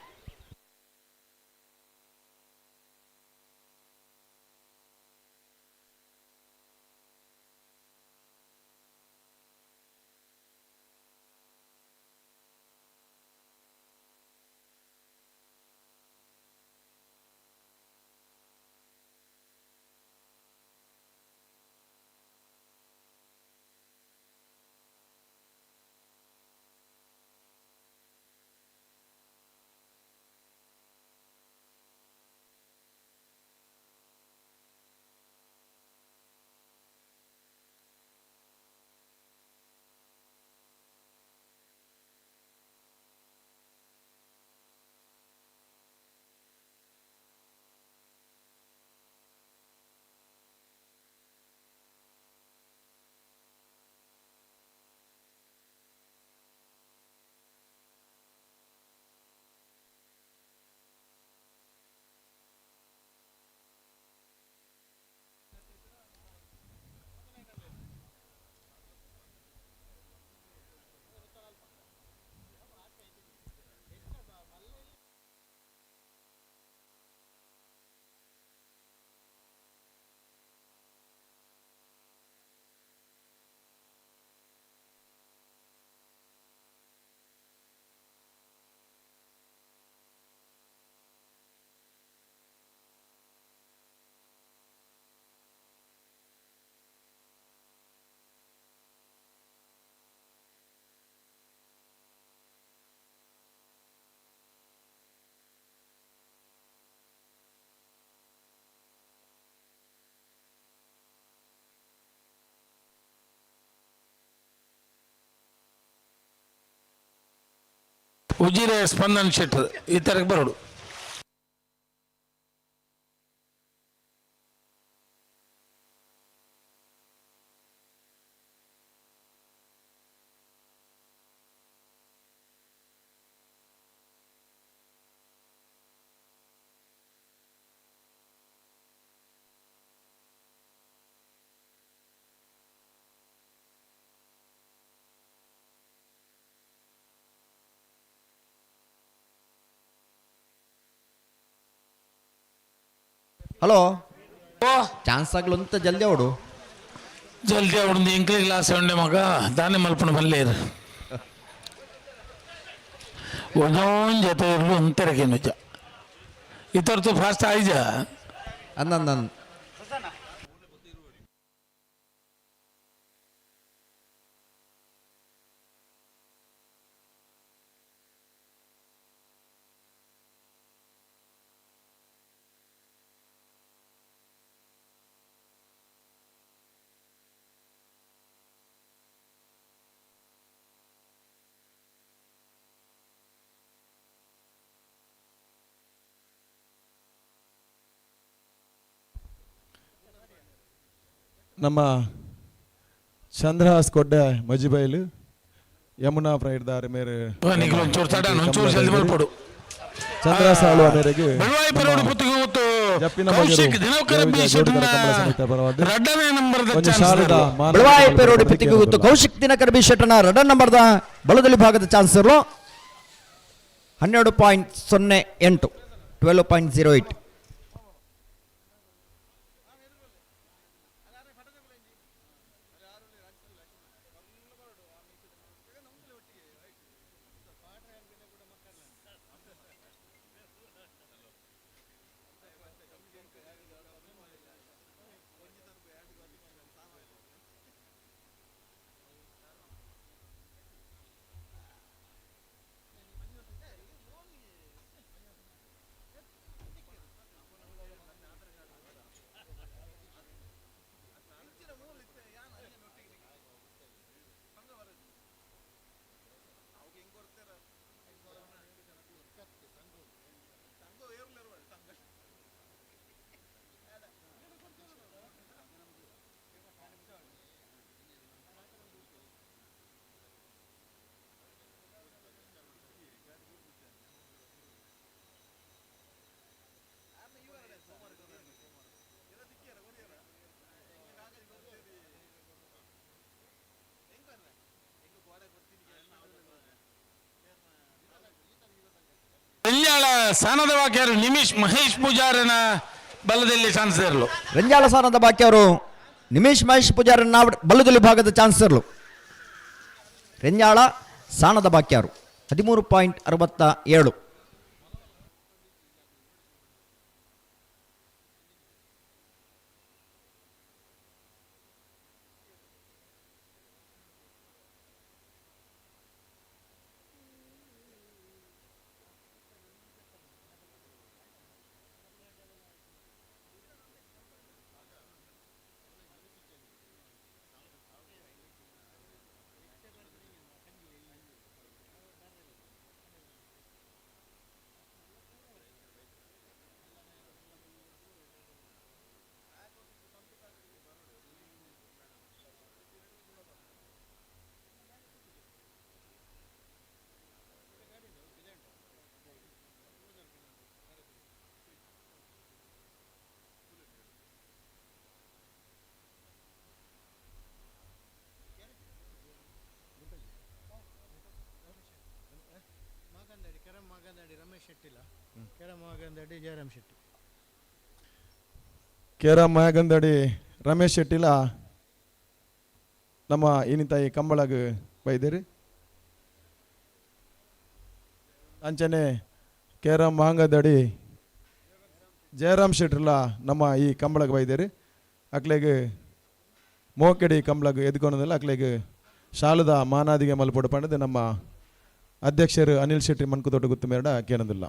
ಉಜಿರೆ ಸ್ಪಂದನ್ ಶೆಟ್ಟರ್ ಈ ತರಕ್ಕೆ ಬರೋಡು. ಹಲೋ, ಚಾನ್ಸ್ ಆಗ್ಲು ಅಂತ ಜಲ್ದಿ ಅವಡು. ಜಲ್ದಿ ಅವಡು ಇಂಕ್ಲಿ ಗ್ಲಾಸ್ ಉಂಡೆ ಮಗ ದಾನೆ ಮಲ್ಪಣ ಬಲ್ಲೇರು ಒಂದೊಂದು ಜೊತೆ ಇರಲು ಅಂತೆರಕೇನು ಜ ಇತರತು ಫಾಸ್ಟ್ ಆಯ್ಜ. ಅಂದ. ನಮ್ಮ ಚಂದ್ರಹಾಸ್ ಕೊಡ್ಡೆ ಮಜಿಬೈಲು ಯಮುನಾ ಪ್ರೈಡ್ದಾರ್ ಮೇರೆ ಚಂದ್ರಹಾಸ್ ಆಳುವ ಮೇರೆಗೆ ಬೆಳವಾಯಿ ಪೇರೋಡಿ ಪುತ್ತಿಗೆ ಕೌಶಿಕ್ ದಿನಕರ್ ಬಿ ಶೆಟ್ಟನ ರಡನ್ ನಂಬರ್ದ ಬಲದಲ್ಲಿ ಭಾಗದ ಚಾನ್ಸರ್ಲು 12.08 12.08. ರಂಜಾಳ ಸಾನದ ವಾಕ್ಯರು ನಿಮಿಷ್ ಮಹೇಶ್ ಪೂಜಾರನ ಬಲದಲ್ಲಿ ಚಾನ್ಸರ್ಲು. ರಂಜಾಳ ಸಾನದ ಬಾಕಿಯವರು ನಿಮಿಷ್ ಮಹೇಶ್ ಪೂಜಾರನ ಬಲದಲ್ಲಿ ಭಾಗದ ಚಾನ್ಸರ್ಲು. ರಂಜಾಳ ಸಾನದ ಬಾಕಿಯವರು 13.67. ಕೇರಂ ಮಾಗಂದಡಿ ರಮೇಶ್ ಶೆಟ್ಟಿಲ ನಮ್ಮ ಇನಿತಾಯಿ ಕಂಬಳಗ ಬೈದೇರಿ. ಅಂಚನೆ ಕೇರಂ ಮಾಂಗದಡಿ ಜಯರಾಮ್ ಶೆಟ್ಟಿಲ ನಮ್ಮ ಈ ಕಂಬಳಗ ಬೈದೇರಿ. ಅಕ್ಲೆಗ್ ಮೋಕೆಡಿ ಕಂಬಳಗ ಎದ್ಕೊನದಲ್ಲ ಅಕ್ಲೆಗ್ ಶಾಲದ ಮಾನಾದಿಗೆ ಮಲ್ಪೊಡು ಪಂಡದು ನಮ್ಮ ಅಧ್ಯಕ್ಷರು ಅನಿಲ್ ಶೆಟ್ಟಿ ಮನ್ಕುತೋಟ ಗುತ್ತು ಮೇರಡ ಕೇನದಿಲ್ಲ.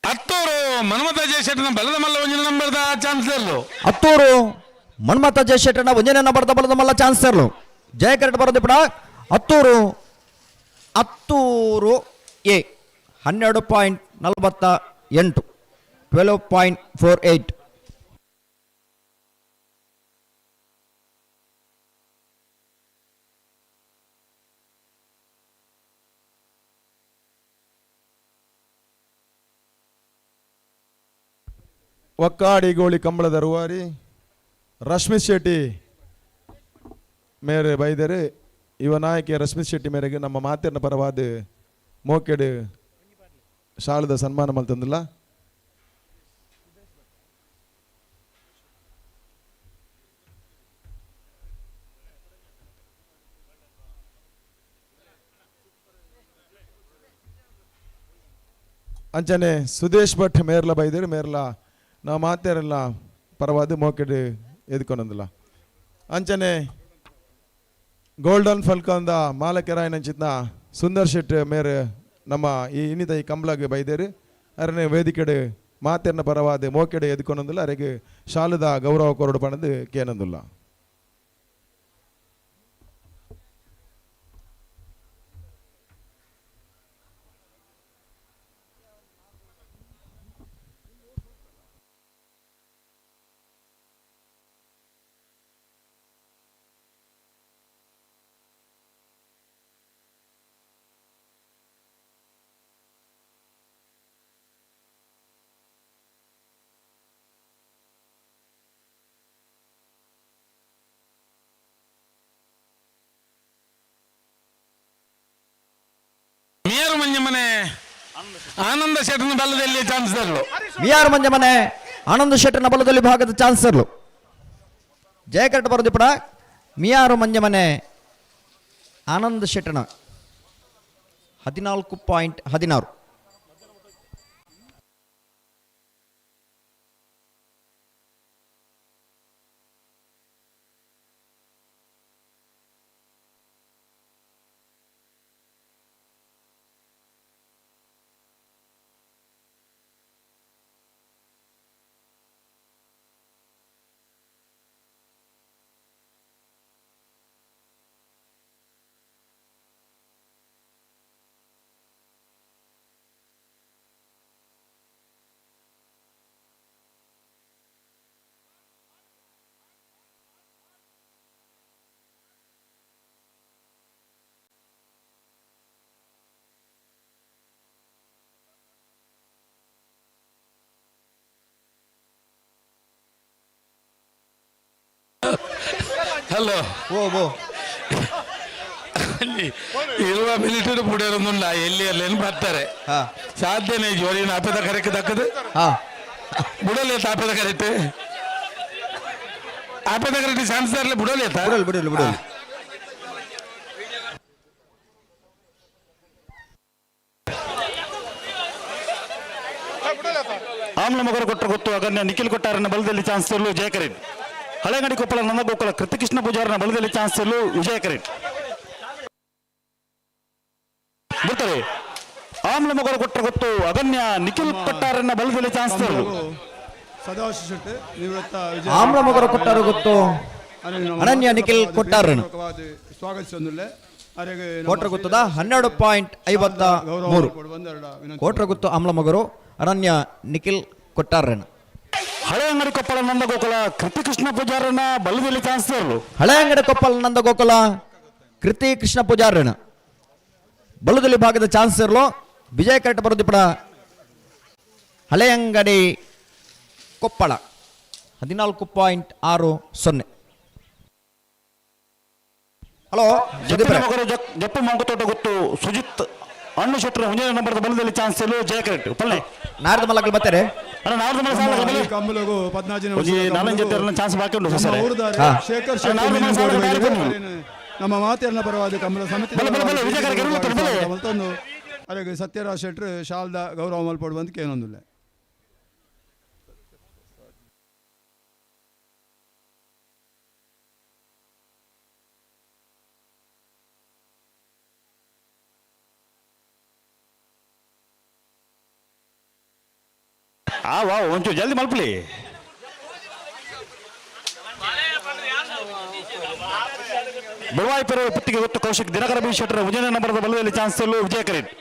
ಅತ್ತೂರು ಮನ್ಮಥ ಜಯಶೆಟ್ಟನ ಬಲದ ಮಲ್ಲ ಒಂಜಿನ ನಂಬರ್ದ ಚಾನ್ಸರ್ಲು. ಅತ್ತೂರು ಮನ್ಮಥ ಜಯಶೆಟ್ಟನ ಒಂಜನೇ ನಂಬರ್ದ ಬಲದ ಮಲ್ಲ ಚಾನ್ಸರ್ಲು. ಜಯಕರಟ್ ಬರೋದು ಕೂಡ ಅತ್ತೂರು ಅತ್ತೂರು ಎ 12.48 12.48. ಒಕ್ಕಾಡಿ ಗೋಳಿ ಕಂಬಳದ ರೂವಾರಿ ರಶ್ಮಿ ಶೆಟ್ಟಿ ಮೇರೆ ಬೈದರೆ. ಇವ ನಾಯಕಿ ರಶ್ಮಿ ಶೆಟ್ಟಿ ಮೇರೆಗೆ ನಮ್ಮ ಮಾತಿನ ಪರವಾದ ಮೋಕೆಡು ಶಾಲದ ಸನ್ಮಾನ ಮಲ್ತಂದಿಲ್ಲ. ಅಂಚನೆ ಸುದೇಶ್ ಭಟ್ ಮೇರ್ಲ ಬೈದರು ಮೇರ್ಲ ನಾವು ಮಾತೇರಲ್ಲ ಪರವಾದ ಮೋಕೆಡು ಎದ್ಕೊಂಡಂದಿಲ್ಲ. ಅಂಚನೆ ಗೋಲ್ಡನ್ ಫಲ್ಕಂದ ಮಾಲಕರಾಯನಂಚಿತ್ನ ಸುಂದರ್ ಶೆಟ್ಟಿ ಮೇರೆ ನಮ್ಮ ಈ ಇನ್ನಿತ ಈ ಕಂಬಳಗೆ ಬೈದೇರು. ಅರನೆ ವೇದಿಕೆಡು ಮಾತೆರ್ನ ಪರವಾದ ಮೋಕೆಡೆ ಎದ್ಕೊನೊಂದುಲ್ಲ ಅರೆಗ್ ಶಾಲದ ಗೌರವ ಕೊರಡು ಪಣದು ಕೇನೊಂದುಲ್ಲ. ಮಿಯಾರು ಮಂಜಮನೆ ಆನಂದ ಶೆಟ್ಟನ ಬಲದಲ್ಲಿ ಚಾನ್ಸರ್ಲು. ಮಿಯಾರು ಮಂಜಮನೆ ಆನಂದ ಶೆಟ್ಟನ ಬಲದಲ್ಲಿ ಭಾಗದ ಚಾನ್ಸರ್ಲು. ಜಯಕರಟ ಬರೋದಿಪಡ ಮಿಯಾರು ಮಂಜಮನೆ ಆನಂದ ಶೆಟ್ಟನ 14.16. ಹಲೋ ಓ ಓ ಅಲ್ಲಿ ಇರುವ ಮಿಲಿಟರಿ ಪುಡಿಯರೊಂದುಂಡ ಎಲ್ಲಿ ಅಲ್ಲೇನು ಬರ್ತಾರೆ ಸಾಧ್ಯನೇ ಜೋರಿನ ಆಪದ ಕರೆಕ್ಟ್ ದಕ್ಕದು ಬುಡಲೆ ಆಪದ ಕರೆಕ್ಟ್ ಆಪದ ಕರೆಕ್ಟ್ ಚಾನ್ಸ್ ಇರಲಿ ಬುಡಲೆ. ಬುಡಲ್ ಬುಡಲ್ ಬುಡಲ್. ಆಮ್ಲ ಮಗರು ಕೊಟ್ಟರು ಗೊತ್ತು ಅಗನ್ಯ ನಿಖಿಲ್ ಕೊಟ್ಟಾರನ ಬಲದಲ್ಲಿ ಚಾನ್ಸ್ ಇರಲು ಜಯಕರೇಟ್. ಹಳೆಗಡಿ ಕೊಪ್ಪಳ ನಂದಗೋಕುಲ ಕೃತಿಕೃಷ್ಣ ಪೂಜಾರನ ಬಲದಲ್ಲಿ ಚಾನ್ಸ್ ಇರಲು ವಿಜಯಕರೇಟ್ ಬಿಡ್ತಾರೆ. ಆಮ್ಲ ಮಗರು ಕೊಟ್ಟರು ಗೊತ್ತು ಅಗನ್ಯ ನಿಖಿಲ್ ಕೊಟ್ಟಾರನ್ನ ಬಲದಲ್ಲಿ ಚಾನ್ಸ್ ಇರಲು ಸದಾಶಿವ ಶೆಟ್ಟಿ ನಿವೃತ್ತ ವಿಜಯ ಆಮ್ಲ ಮಗರು ಕೊಟ್ಟಾರು ಗೊತ್ತು ಅನನ್ಯ ನಿಖಿಲ್ ಕೊಟ್ಟಾರನು ಸ್ವಾಗತಿಸೊಂದುಲ್ಲೆ ಅರೆಗೆ ಕೋಟ್ರಗುತ್ತದ 12.53. ಕೋಟ್ರಗುತ್ತು ಆಮ್ಲ ಮಗರು ಅನನ್ಯ ನಿಖಿಲ್ ಕೊಟ್ಟಾರನ. ಹಳೆಯಂಗಡಿ ಕೊಪ್ಪಳ ನಂದಗೋಕುಲ ಕೃತಿ ಕೃಷ್ಣ ಪೂಜಾರನ ಬಲದಲ್ಲಿ ಚಾನ್ಸ್ ಇರಲು. ಹಳೆಯಂಗಡಿ ಕೊಪ್ಪಳ ನಂದಗೋಕುಲ ಕೃತಿ ಕೃಷ್ಣ ಪೂಜಾರನ ಬಲದಲ್ಲಿ ಭಾಗದ ಚಾನ್ಸ್ ಇರಲು ವಿಜಯ ಕರೆಕ್ಟ್ ಬರೋದಿಪಡ ಹಳೆಯಂಗಡಿ ಕೊಪ್ಪಳ 14.60. ಹಲೋ ಮಗರು ಜಪ್ಪು ಮಂಕುತೋಟ ಗೊತ್ತು ಸುಜಿತ್ ಅಣ್ಣು ಶೆಟ್ಟರ ಮುಂದಿನ ನಂಬರ್ದ ಬಲದಲ್ಲಿ ಚಾನ್ಸ್ ಇರಲು ಜಯ ಕರೆಕ್ಟ್ ಪಲ್ಲೆ. ನಾರದ ಮಲಗಲು ಬರ್ತಾರೆ. ಅಣ್ಣ ನಾರದ ಮಲ ಸಾಲ ಬಲೆ. ಕಂಬಲಗು ಪದ್ನಾಜಿನ ಒಂಜಿ ನಾಲಂಜು ಜೊತೆ ಚಾನ್ಸ್ ಬಾಕಿ ಉಂಟು ಸರ್. ಶೇಖರ್ ಅಣ್ಣ, ಶೆಟ್ಟಿ ನಾರದ ಮಲ ಸಾಲ ಮೀನಂಗೋಡು ಬಾರಿ ಬನ್ನಿ. ನಮ್ಮ ಮಾತೆಯನ್ನ ಪರವಾದ ಕಂಬಳ ಸಮಿತಿ ಬಲೆ, ಬಲೆ, ಬಲೆ, ವಿಜಯ ಕರೆಕ್ಟ್ ಇರುಲ್ಲ, ಬಲೆ. ಮಲ್ತೊಂದು ಅರೆಗೆ ಸತ್ಯರಾಜ್ ಶೆಟ್ಟರು ಶಾಲ್ದ ಗೌರವ ಮಲ್ಪೊಡು ಬಂದು ಕೇನೊಂದುಲ್ಲೆ. ಆ ವಾ ಒಂಚೂರು ಜಲ್ದಿ ಮಲ್ಪಲಿ. ಬುಡವಾಯಿಪುರ ಪುತ್ತಿಗೆ ಗೊತ್ತು ಕೌಶಿಕ್ ದಿನಕರ ಬಿ ಶೆಟ್ಟರ ಮುಂದಿನ ನಂಬರದ ಬಲದಲ್ಲಿ ಚಾನ್ಸ್ ಇರಲು ವಿಜಯ ಕರೆಕ್ಟ್.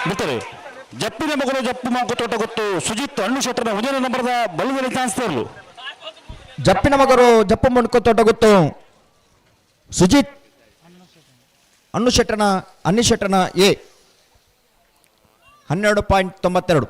ಬಿಡ್ತಾರೆ. ಜಪ್ಪಿನ ಮಗನು ಜಪ್ಪು ಮಂಕು ತೋಟ ಗೊತ್ತು ಸುಜಿತ್ ಹಣ್ಣು ಶೆಟ್ಟರ ಮುಂದಿನ ನಂಬರದ ಬಲದಲ್ಲಿ ಚಾನ್ಸ್ ಇರಲು. ಜಪ್ಪಿನ ಮಗರು ಜಪ್ಪು ಮಂಕು ತೋಟ ಗೊತ್ತು ಸುಜಿತ್ ಅಣ್ಣು ಶೆಟ್ಟನ ಅನ್ನಿ ಶೆಟ್ಟನ ಎ 12.92.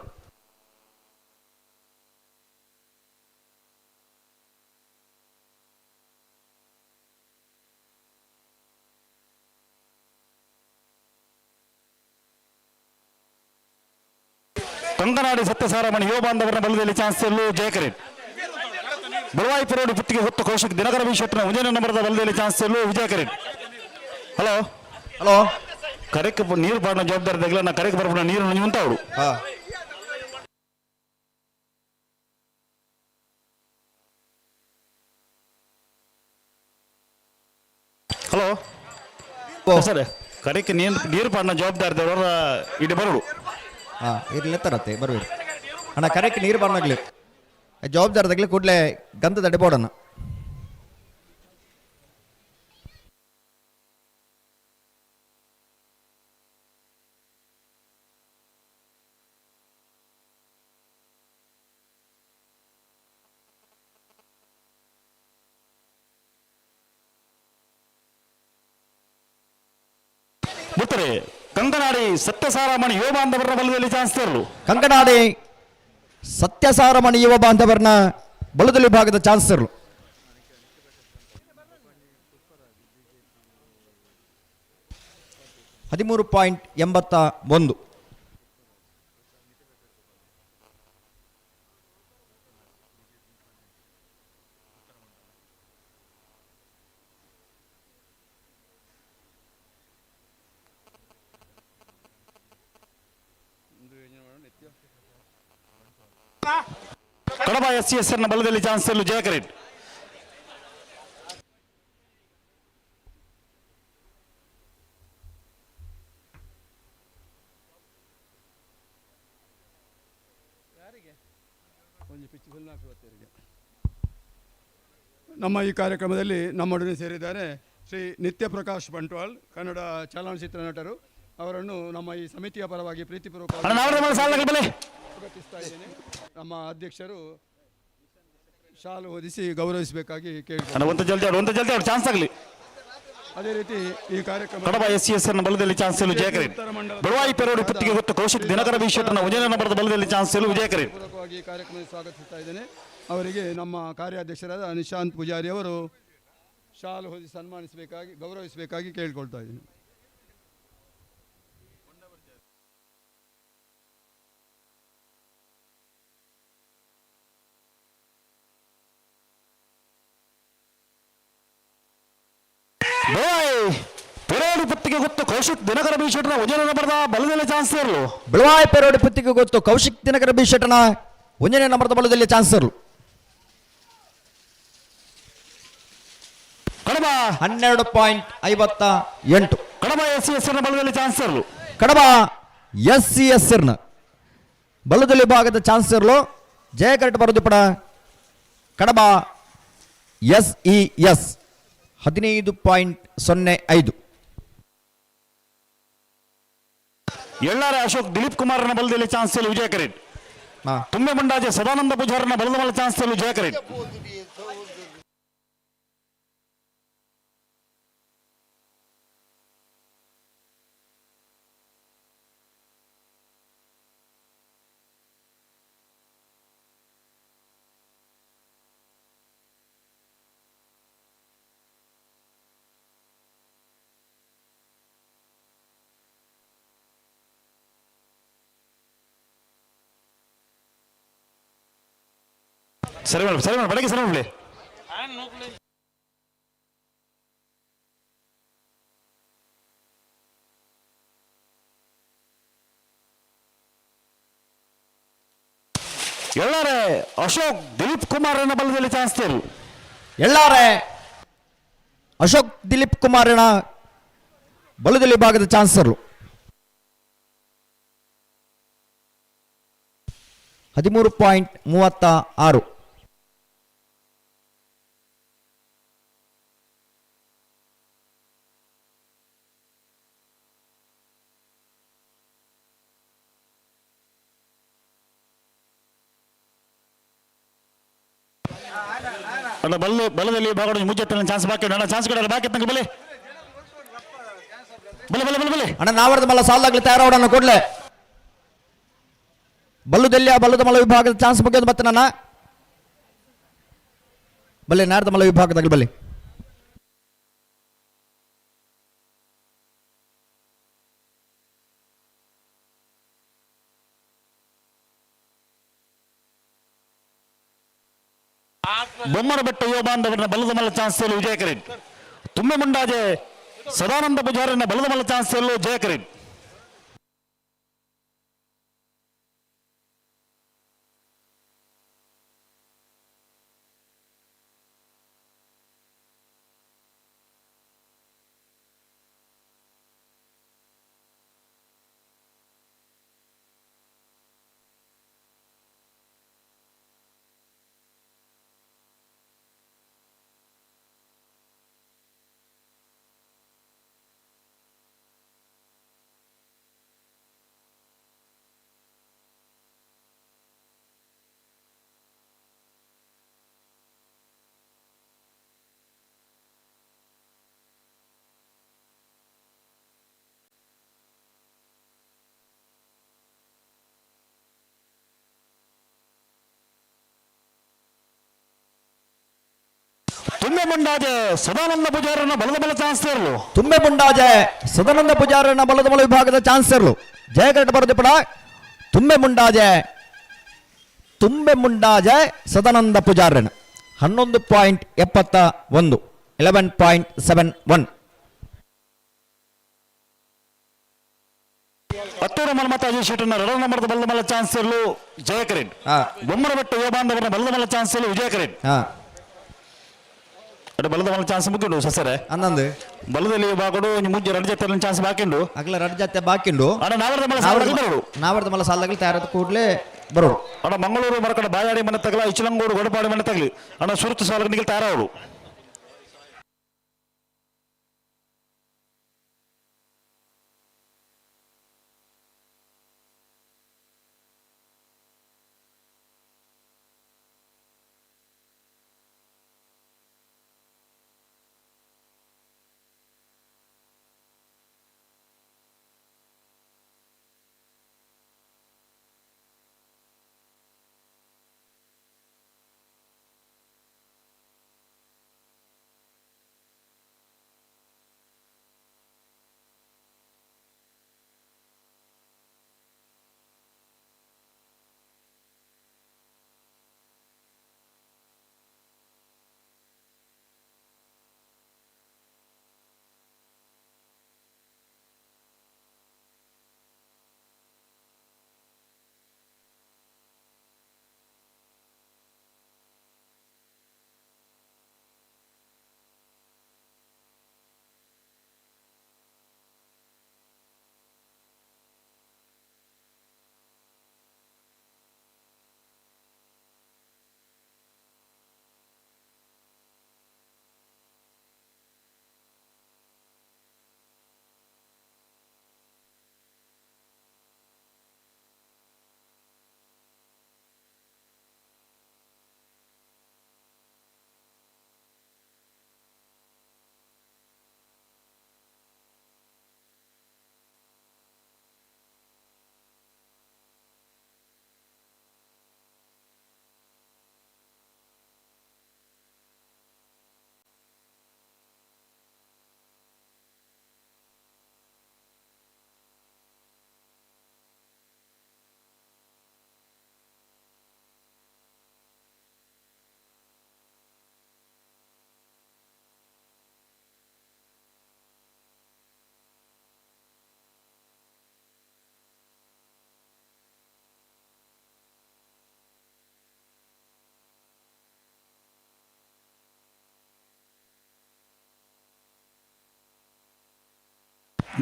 ಕಂಕನಾಡಿ ಸತ್ಯಸಾರಮಣಿ ಯುವ ಬಾಂಧವರ ಬಲದಲ್ಲಿ ಚಾನ್ಸ್ ಎಲ್ಲೂ ಜಯಕರೇಟ್. ಬುಳವಾಯಿ ಪೆರೋಡು ಪುತ್ತಿಗೆ ಹೊತ್ತು ಕೌಶಿಕ್ ದಿನಕರ ಬಿ ಶೆಟ್ಟನ ಒಂಜನೇ ನಂಬರ್ದ ಬಲದಲ್ಲಿ ಚಾನ್ಸ್ ಎಲ್ಲೂ ವಿಜಯಕರೇಟ್. ಹಲೋ ಹಲೋ, ಕರೆಕ್ ನೀರು ಪಾಡಿನ ಜವಾಬ್ದಾರಿ ತಗಲ ನಾ ಕರೆಕ್ ಬರ್ಪುನ ನೀರು ಉಂಟಾವಡು. ಹಲೋ ಸರ್, ಕರೆಕ್ ನೀರು ನೀರು ಪಾಡಿನ ಜವಾಬ್ದಾರಿ ದವರ ಇಡಿ ಬರೋಡು. ಹಾಂ, ಇರ್ಲಿ ತರತ್ತೆ ಬರ್ಬೇಡಿ ಅಣ್ಣ. ಕರೆಕ್ಟ್ ನೀರು ಬಾರ್ನಾಗ್ಲಿ ಜವಾಬ್ದಾರಿ ತಗಲಿ ಕೂಡಲೇ ಗಂಧದ ಅಡಿಬೋಡಣ್ಣ. ಬಿತ್ತರೆ ಕಂಕನಾಡಿ ಸತ್ಯಸಾರಮಣಿ ಯುವ ಬಾಂಧವರ ಬಲದಲ್ಲಿ ಚಾನ್ಸ್ ತರಲು. ಕಂಕನಾಡಿ ಸತ್ಯಸಾರಮಣಿ ಯುವ ಬಾಂಧವರನ್ನ ಬಲದಲ್ಲಿ ಭಾಗದ ಚಾನ್ಸರ್ಲು. 13.81. ಕಡಬ ಎಸ್ ಸಿ ಎಸ್ ನ ಬಲದಲ್ಲಿ ಚಾನ್ಸ್ ಎಲ್ಲೂ ಜಯಕರೇಟ್. ನಮ್ಮ ಈ ಕಾರ್ಯಕ್ರಮದಲ್ಲಿ ನಮ್ಮೊಡನೆ ಸೇರಿದ್ದಾರೆ ಶ್ರೀ ನಿತ್ಯ ಪ್ರಕಾಶ್ ಬಂಟ್ವಾಳ್, ಕನ್ನಡ ಚಲನಚಿತ್ರ ನಟರು. ಅವರನ್ನು ನಮ್ಮ ಈ ಸಮಿತಿಯ ಪರವಾಗಿ ಪ್ರೀತಿಪೂರ್ವಕ ಸ್ವಾಗತಿಸ್ತಾ ಇದ್ದೇನೆ. ನಮ್ಮ ಅಧ್ಯಕ್ಷರು ಶಾಲು ಹೊದಿಸಿ ಗೌರವಿಸಬೇಕಾಗಿ ಕೇಳಿ. ಚಾನ್ಸ್ ಆಗಲಿ. ಅದೇ ರೀತಿ ಈ ಕಾರ್ಯಕ್ರಮ ಕಡಬ ಎಸ್ ಸಿ ಎಸ್ ಎನ್ ಬಲದಲ್ಲಿ ಚಾನ್ಸ್ ಇಲ್ಲ ಜಯಕರೇಟ್. ಬಡವಾಯಿ ಪೆರೋಡು ಪುತ್ತಿಗೆ ಹೊತ್ತು ಕೌಶಿಕ್ ದಿನಕರ ಬಿ ಶೆಟ್ಟನ ಉಜಯನ ನಂಬರದ ಬಲದಲ್ಲಿ ಚಾನ್ಸ್ ಇಲ್ಲ ವಿಜಯಕರೇಟ್. ಪೂರ್ವಕವಾಗಿ ಈ ಕಾರ್ಯಕ್ರಮಕ್ಕೆ ಸ್ವಾಗತಿಸ್ತಾ ಇದ್ದೇನೆ. ಅವರಿಗೆ ನಮ್ಮ ಕಾರ್ಯಾಧ್ಯಕ್ಷರಾದ ನಿಶಾಂತ್ ಪೂಜಾರಿ ಅವರು ಶಾಲು ಹೊದಿಸಿ ಸನ್ಮಾನಿಸಬೇಕಾಗಿ ಗೌರವಿಸಬೇಕಾಗಿ ಕೇಳಿಕೊಳ್ತಾ ಇದ್ದೀನಿ. ಪೆರೋಡು ಪುತ್ತಿಗೆ ಗೊತ್ತು ಕೌಶಿಕ್ ದಿನಕರ ಬಿ ಶೆಟ್ಟನ ಉಜಯನ ನಂಬರದ ಬಲದಲ್ಲಿ ಚಾನ್ಸ್ ಇರಲು. ಬೆಳವಾಯಿ ಪೆರೋಡು ಪುತ್ತಿಗೆ ಗೊತ್ತು ಕೌಶಿಕ್ ದಿನಕರ ಬಿ ಶೆಟ್ಟನ ಒಂದನೇ ನಂಬರದ ಬಲದಲ್ಲಿ ಚಾನ್ಸ್ ಇರಲು. Kadaba 12.58. Kadaba S C S ನ ಬಲದಲ್ಲಿ ಚಾನ್ಸ್ ಇರಲು. ಕಡಬ ಎಸ್ ಸಿ ಎಸ್ ನ ಬಲದಲ್ಲಿ ಭಾಗದ ಚಾನ್ಸ್ ಇರಲು. ಜಯಕರಟ್ ಬರೋದು ಪಡ ಕಡಬ ಎಸ್ ಇ ಎಸ್ 15.05. ಎಳ್ಳಾರೆ ಅಶೋಕ್ ದಿಲೀಪ್ ಕುಮಾರ್ನ ಬಲದಲ್ಲಿ ಚಾನ್ಸ್ ಇಲ್ಲ ವಿಜಯಕರೇಟ್. ತುಂಬೆ ಮಂಡಾಜೆ ಸದಾನಂದ ಪೂಜಾರನ ಬಲದ ಮೇಲೆ ಚಾನ್ಸ್ ಇಲ್ಲ ವಿಜಯಕರೇಟ್. ಸರಿ ಮೇಡಮ್, ಸರಿ ಮೇಡಮ್, ಬೆಳಗ್ಗೆ ಸರಿ ಮೇಡಮ್. ಎಲ್ಲಾರೆ ಅಶೋಕ್ ದಿಲೀಪ್ ಕುಮಾರ್ ಬಲದಲ್ಲಿ ಚಾನ್ಸ್ ತೇರು. ಎಲ್ಲಾರೆ ಅಶೋಕ್ ದಿಲೀಪ್ ಕುಮಾರನ ಬಲದಲ್ಲಿ ಭಾಗದ ಚಾನ್ಸರ್ಲು. 13.36. ಅಲ್ಲ ಬಲ್ಲ ಬಲದಲ್ಲಿ ಭಾಗಡ ಮುಚ್ಚೆತ್ತನ ಚಾನ್ಸ್ ಬಾಕಿ ಅಣ್ಣ, ಚಾನ್ಸ್ ಕೊಡಲ್ಲ ಬಾಕಿ ತನಕ ಬಲೆ ಬಲೆ ಬಲೆ ಬಲೆ ಬಲೆ ಅಣ್ಣ ನಾವರದ ಮಲ್ಲ ಸಾಲಾಗ್ಲಿ ತಯಾರಾವಡನ್ನ ಕೊಡ್ಲೆ. ಬಲ್ಲುದೆಲ್ಲಿಯ ಬಲ್ಲದ ಮಲ್ಲ ವಿಭಾಗದ ಚಾನ್ಸ್ ಬಗ್ಗೆ ಮತ್ತೆ ನನ್ನ ಬಲ್ಲೆ ನಾರದ ಮಲ್ಲ ವಿಭಾಗದಾಗ ಬಲ್ಲೆ. ಬೊಮ್ಮನಬೆಟ್ಟ ಯುವ ಬಾಂಧವರನ್ನ ಬಲದ ಮಲ್ಲ ಚಾನ್ಸ್ ವಿಜಯ ಕರೆಟ್. ತುಂಬೆ ಮುಂಡಾಜೆ ಸದಾನಂದ ಪೂಜಾರನ್ನ ಬಲದ ಮಲ್ಲ ಚಾನ್ಸ್ ಜಯ ಕರೆಟ್. ತುಂಬೆ ಮುಂಡಾಜೆ ಸದಾನಂದ ಪೂಜಾರನ ಬಲದ ಬಲ ಚಾನ್ಸರ್ಲು. ತುಂಬೆ ಮುಂಡಾಜೆ ಸದಾನಂದ ಪೂಜಾರನ ಬಲದ ಬಲ ವಿಭಾಗದ ಚಾನ್ಸರ್ಲು. ಜಯಕರಟ ಬರೋದಿಪಡ ತುಂಬೆ ಮುಂಡಾಜೆ, ತುಂಬೆ ಮುಂಡಾಜೆ ಸದಾನಂದ ಪೂಜಾರನ 11.71, 11.71. ಹತ್ತೂರು ಮನ್ಮತಾಜಿ ಶೆಟ್ಟನ ಎರಡನೇ ನಂಬರ್ದ ಬಲದ ಮಲ್ಲ ಚಾನ್ಸರ್ಲು ಜಯಕರೆಡ್. ಬೊಮ್ಮನಬೆಟ್ಟ ಯುವ ಬಾಂಧವರನ್ನ ಬಲದ ಮಲ್ಲ ಚಾನ್ಸರ್ಲು ವಿಜಯಕರೆಡ್. ಬಲದ ಮಲ್ಲ ಚಾನ್ಸ್ ಮುಗಿಂಡು ಸಸರೆ. ಅನ್ನಂದು ಬಲದಲ್ಲಿ ಬಾಕೊಡು ಮುಂಚೆ ಎರಡು ಜೊತೆ ಚಾನ್ಸ್ ಬಾಕಿಂಡು. ಅಗಲ ಎರಡು ಜೊತೆ ಬಾಕಿಂಡು. ಅಣ್ಣ ನಾವರ್ದ ಮಲ್ಲ ಸಾಲದಾಗ ಬರೋಡು. ನಾವರ್ದ ಮಲ್ಲ ಸಾಲದಾಗ ತಯಾರಾದ ಕೂಡಲೇ ಬರೋಡು. ಅಣ್ಣ ಮಂಗಳೂರು ಮರಕಡ ಬಾಯಾಡಿ ಮನೆ ತಗಲ, ಇಚಲಂಗೋಡು ಗೊಡಪಾಡಿ ಮನೆ ತಗಲಿ ಅಣ್ಣ ಸುರುತು ಸಾಲಕ್ಕೆ ನಿಗಲ್ ತಯಾರಾವಡು.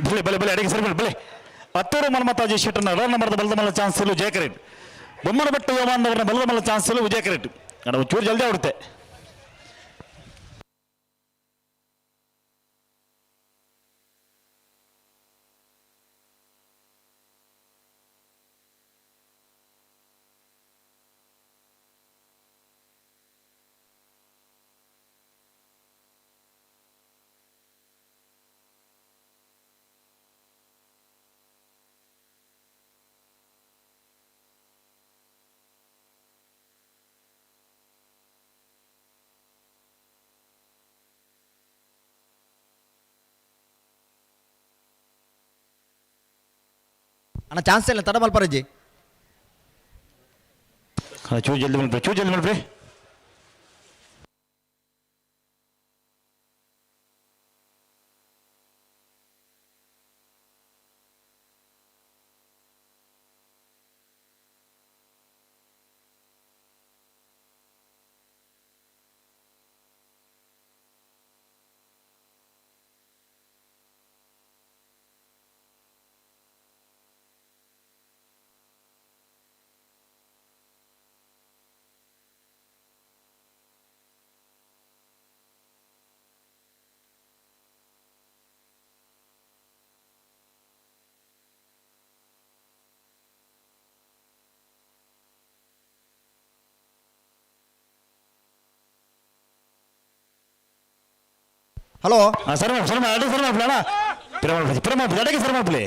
ಬಲೆ ಬಲೆ ಬಲೆ ಅಡಿಗೆ ಸರಿ ಬಲೆ. ಹತ್ತೂರು ಮನ್ಮತಾಜಿ ಶೆಟ್ಟನ ಎರಡನೇ ನಂಬರ್ದ ಬಲದ ಮಲ್ಲ ಚಾನ್ಸ್ ಜಯಕರೆಡ್. ಬೊಮ್ಮನಬೆಟ್ಟ ಯೋಮಾನವರನ್ನ ಬಲದ ಮಲ್ಲ ಚಾನ್ಸ್ ವಿಜಯಕರೆಡ್. ಅಣ್ಣ ಚೂರು ಜಲ್ದಿ ಆಡುತ್ತೆ. ಅಣ್ಣ ಚಾನ್ಸ್ ಇಲ್ಲ ತಡ ಮಲ್ಪರಜ್ಜಿ. ಚೂರು ಜಲ್ದಿ ಮಲ್ಪ್ರಿ, ಚೂರು ಜಲ್ದಿ ಮಲ್ಪ್ರಿ. ಹಲೋ. ಸರ್ ಸರ್ ಅಡೆ ಸರ್ ಅಣ್ಣ. ಪ್ರೇಮ ಪ್ರೇಮ ಅಡೆಗೆ ಸರ್ ಮಾಡ್ಲಿ.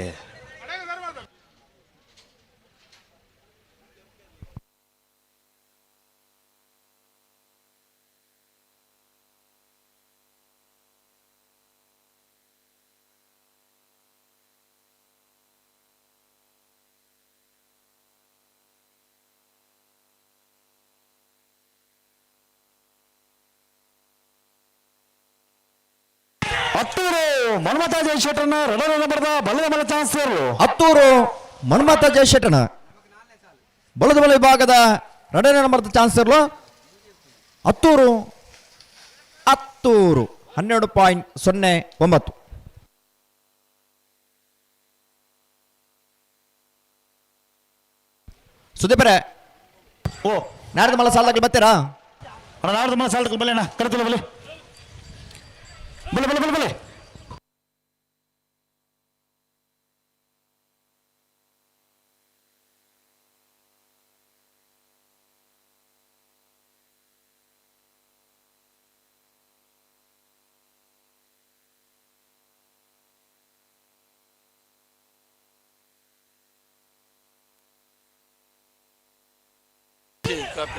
ಹತ್ತೂರು ಮನ್ಮಥ ಜಯಶೆಟ್ಟನ ರಡರ ನಂಬರ್ದ ಬಲದ ಮಲ ಚಾನ್ಸ್. ಹತ್ತೂರು ಮನ್ಮಥ ಜಯಶೆಟ್ಟನ ಬಲದ ಬಲ ವಿಭಾಗದ ಎರಡನೇ ನಂಬರ್ದ ಚಾನ್ಸ್ ಇರಲು. ಹತ್ತೂರು ಹತ್ತೂರು 12.09. ಸುದೀಪರೇ, ಓ ನಾಡ್ದು ಮಲ್ಲ ಸಾಲದಾಗಲಿ ಬರ್ತೀರಾ? ಅಣ್ಣ, ನಾಡ್ದು ಮಲ್ಲ ಸಾಲದಾಗಲಿ ಬಲೆ ಅಣ್ಣ, ಕರೆತಿಲ್ಲ ಬಲೆ ಬಲೆ ಬಲೆ ಬಲೆ ಬಲೆ.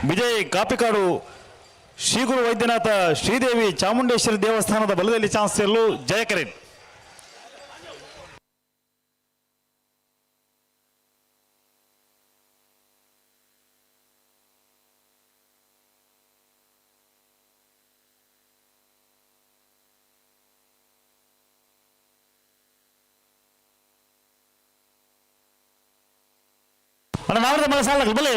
ವಿಜಯ್ ಕಾಪಿಕಾಡು ಶ್ರೀ ಗುರು ವೈದ್ಯನಾಥ ಶ್ರೀದೇವಿ ಚಾಮುಂಡೇಶ್ವರಿ ದೇವಸ್ಥಾನದ ಬಲದಲ್ಲಿ ಚಾನ್ಸ್ ಸೇರಲು ಜಯಕರೇನ್. ಅಣ್ಣ, ನಾವ್ರದ ಮಲ ಸಾಲ ಬಲೆ.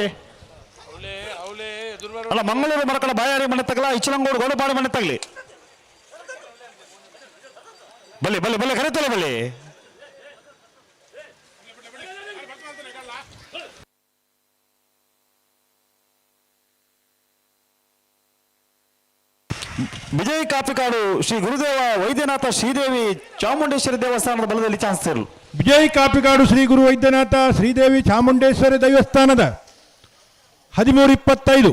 ಅಲ್ಲ, ಮಂಗಳೂರು ಮರಕಳ ಬಾಯಾರಿ ಮನೆ ತಗಲ, ಇಚ್ಚಲಂಗೋಡು ಗೋಡಪಾಡು ಮನೆ ತಗಲಿ. ಬಲೆ ಬಲೆ ಬಲೆ ಕರೆತಲ್ಲ ಬಲೆ. ವಿಜಯ್ ಕಾಪಿಕಾಡು ಶ್ರೀ ಗುರುದೇವ ವೈದ್ಯನಾಥ ಶ್ರೀದೇವಿ ಚಾಮುಂಡೇಶ್ವರಿ ದೇವಸ್ಥಾನದ ಬಲದಲ್ಲಿ ಚಾನ್ಸ್ ಇರಲು. ವಿಜಯ್ ಕಾಪಿಕಾಡು ಶ್ರೀ ಗುರು ವೈದ್ಯನಾಥ ಶ್ರೀದೇವಿ ಚಾಮುಂಡೇಶ್ವರಿ ದೇವಸ್ಥಾನದ 13.25.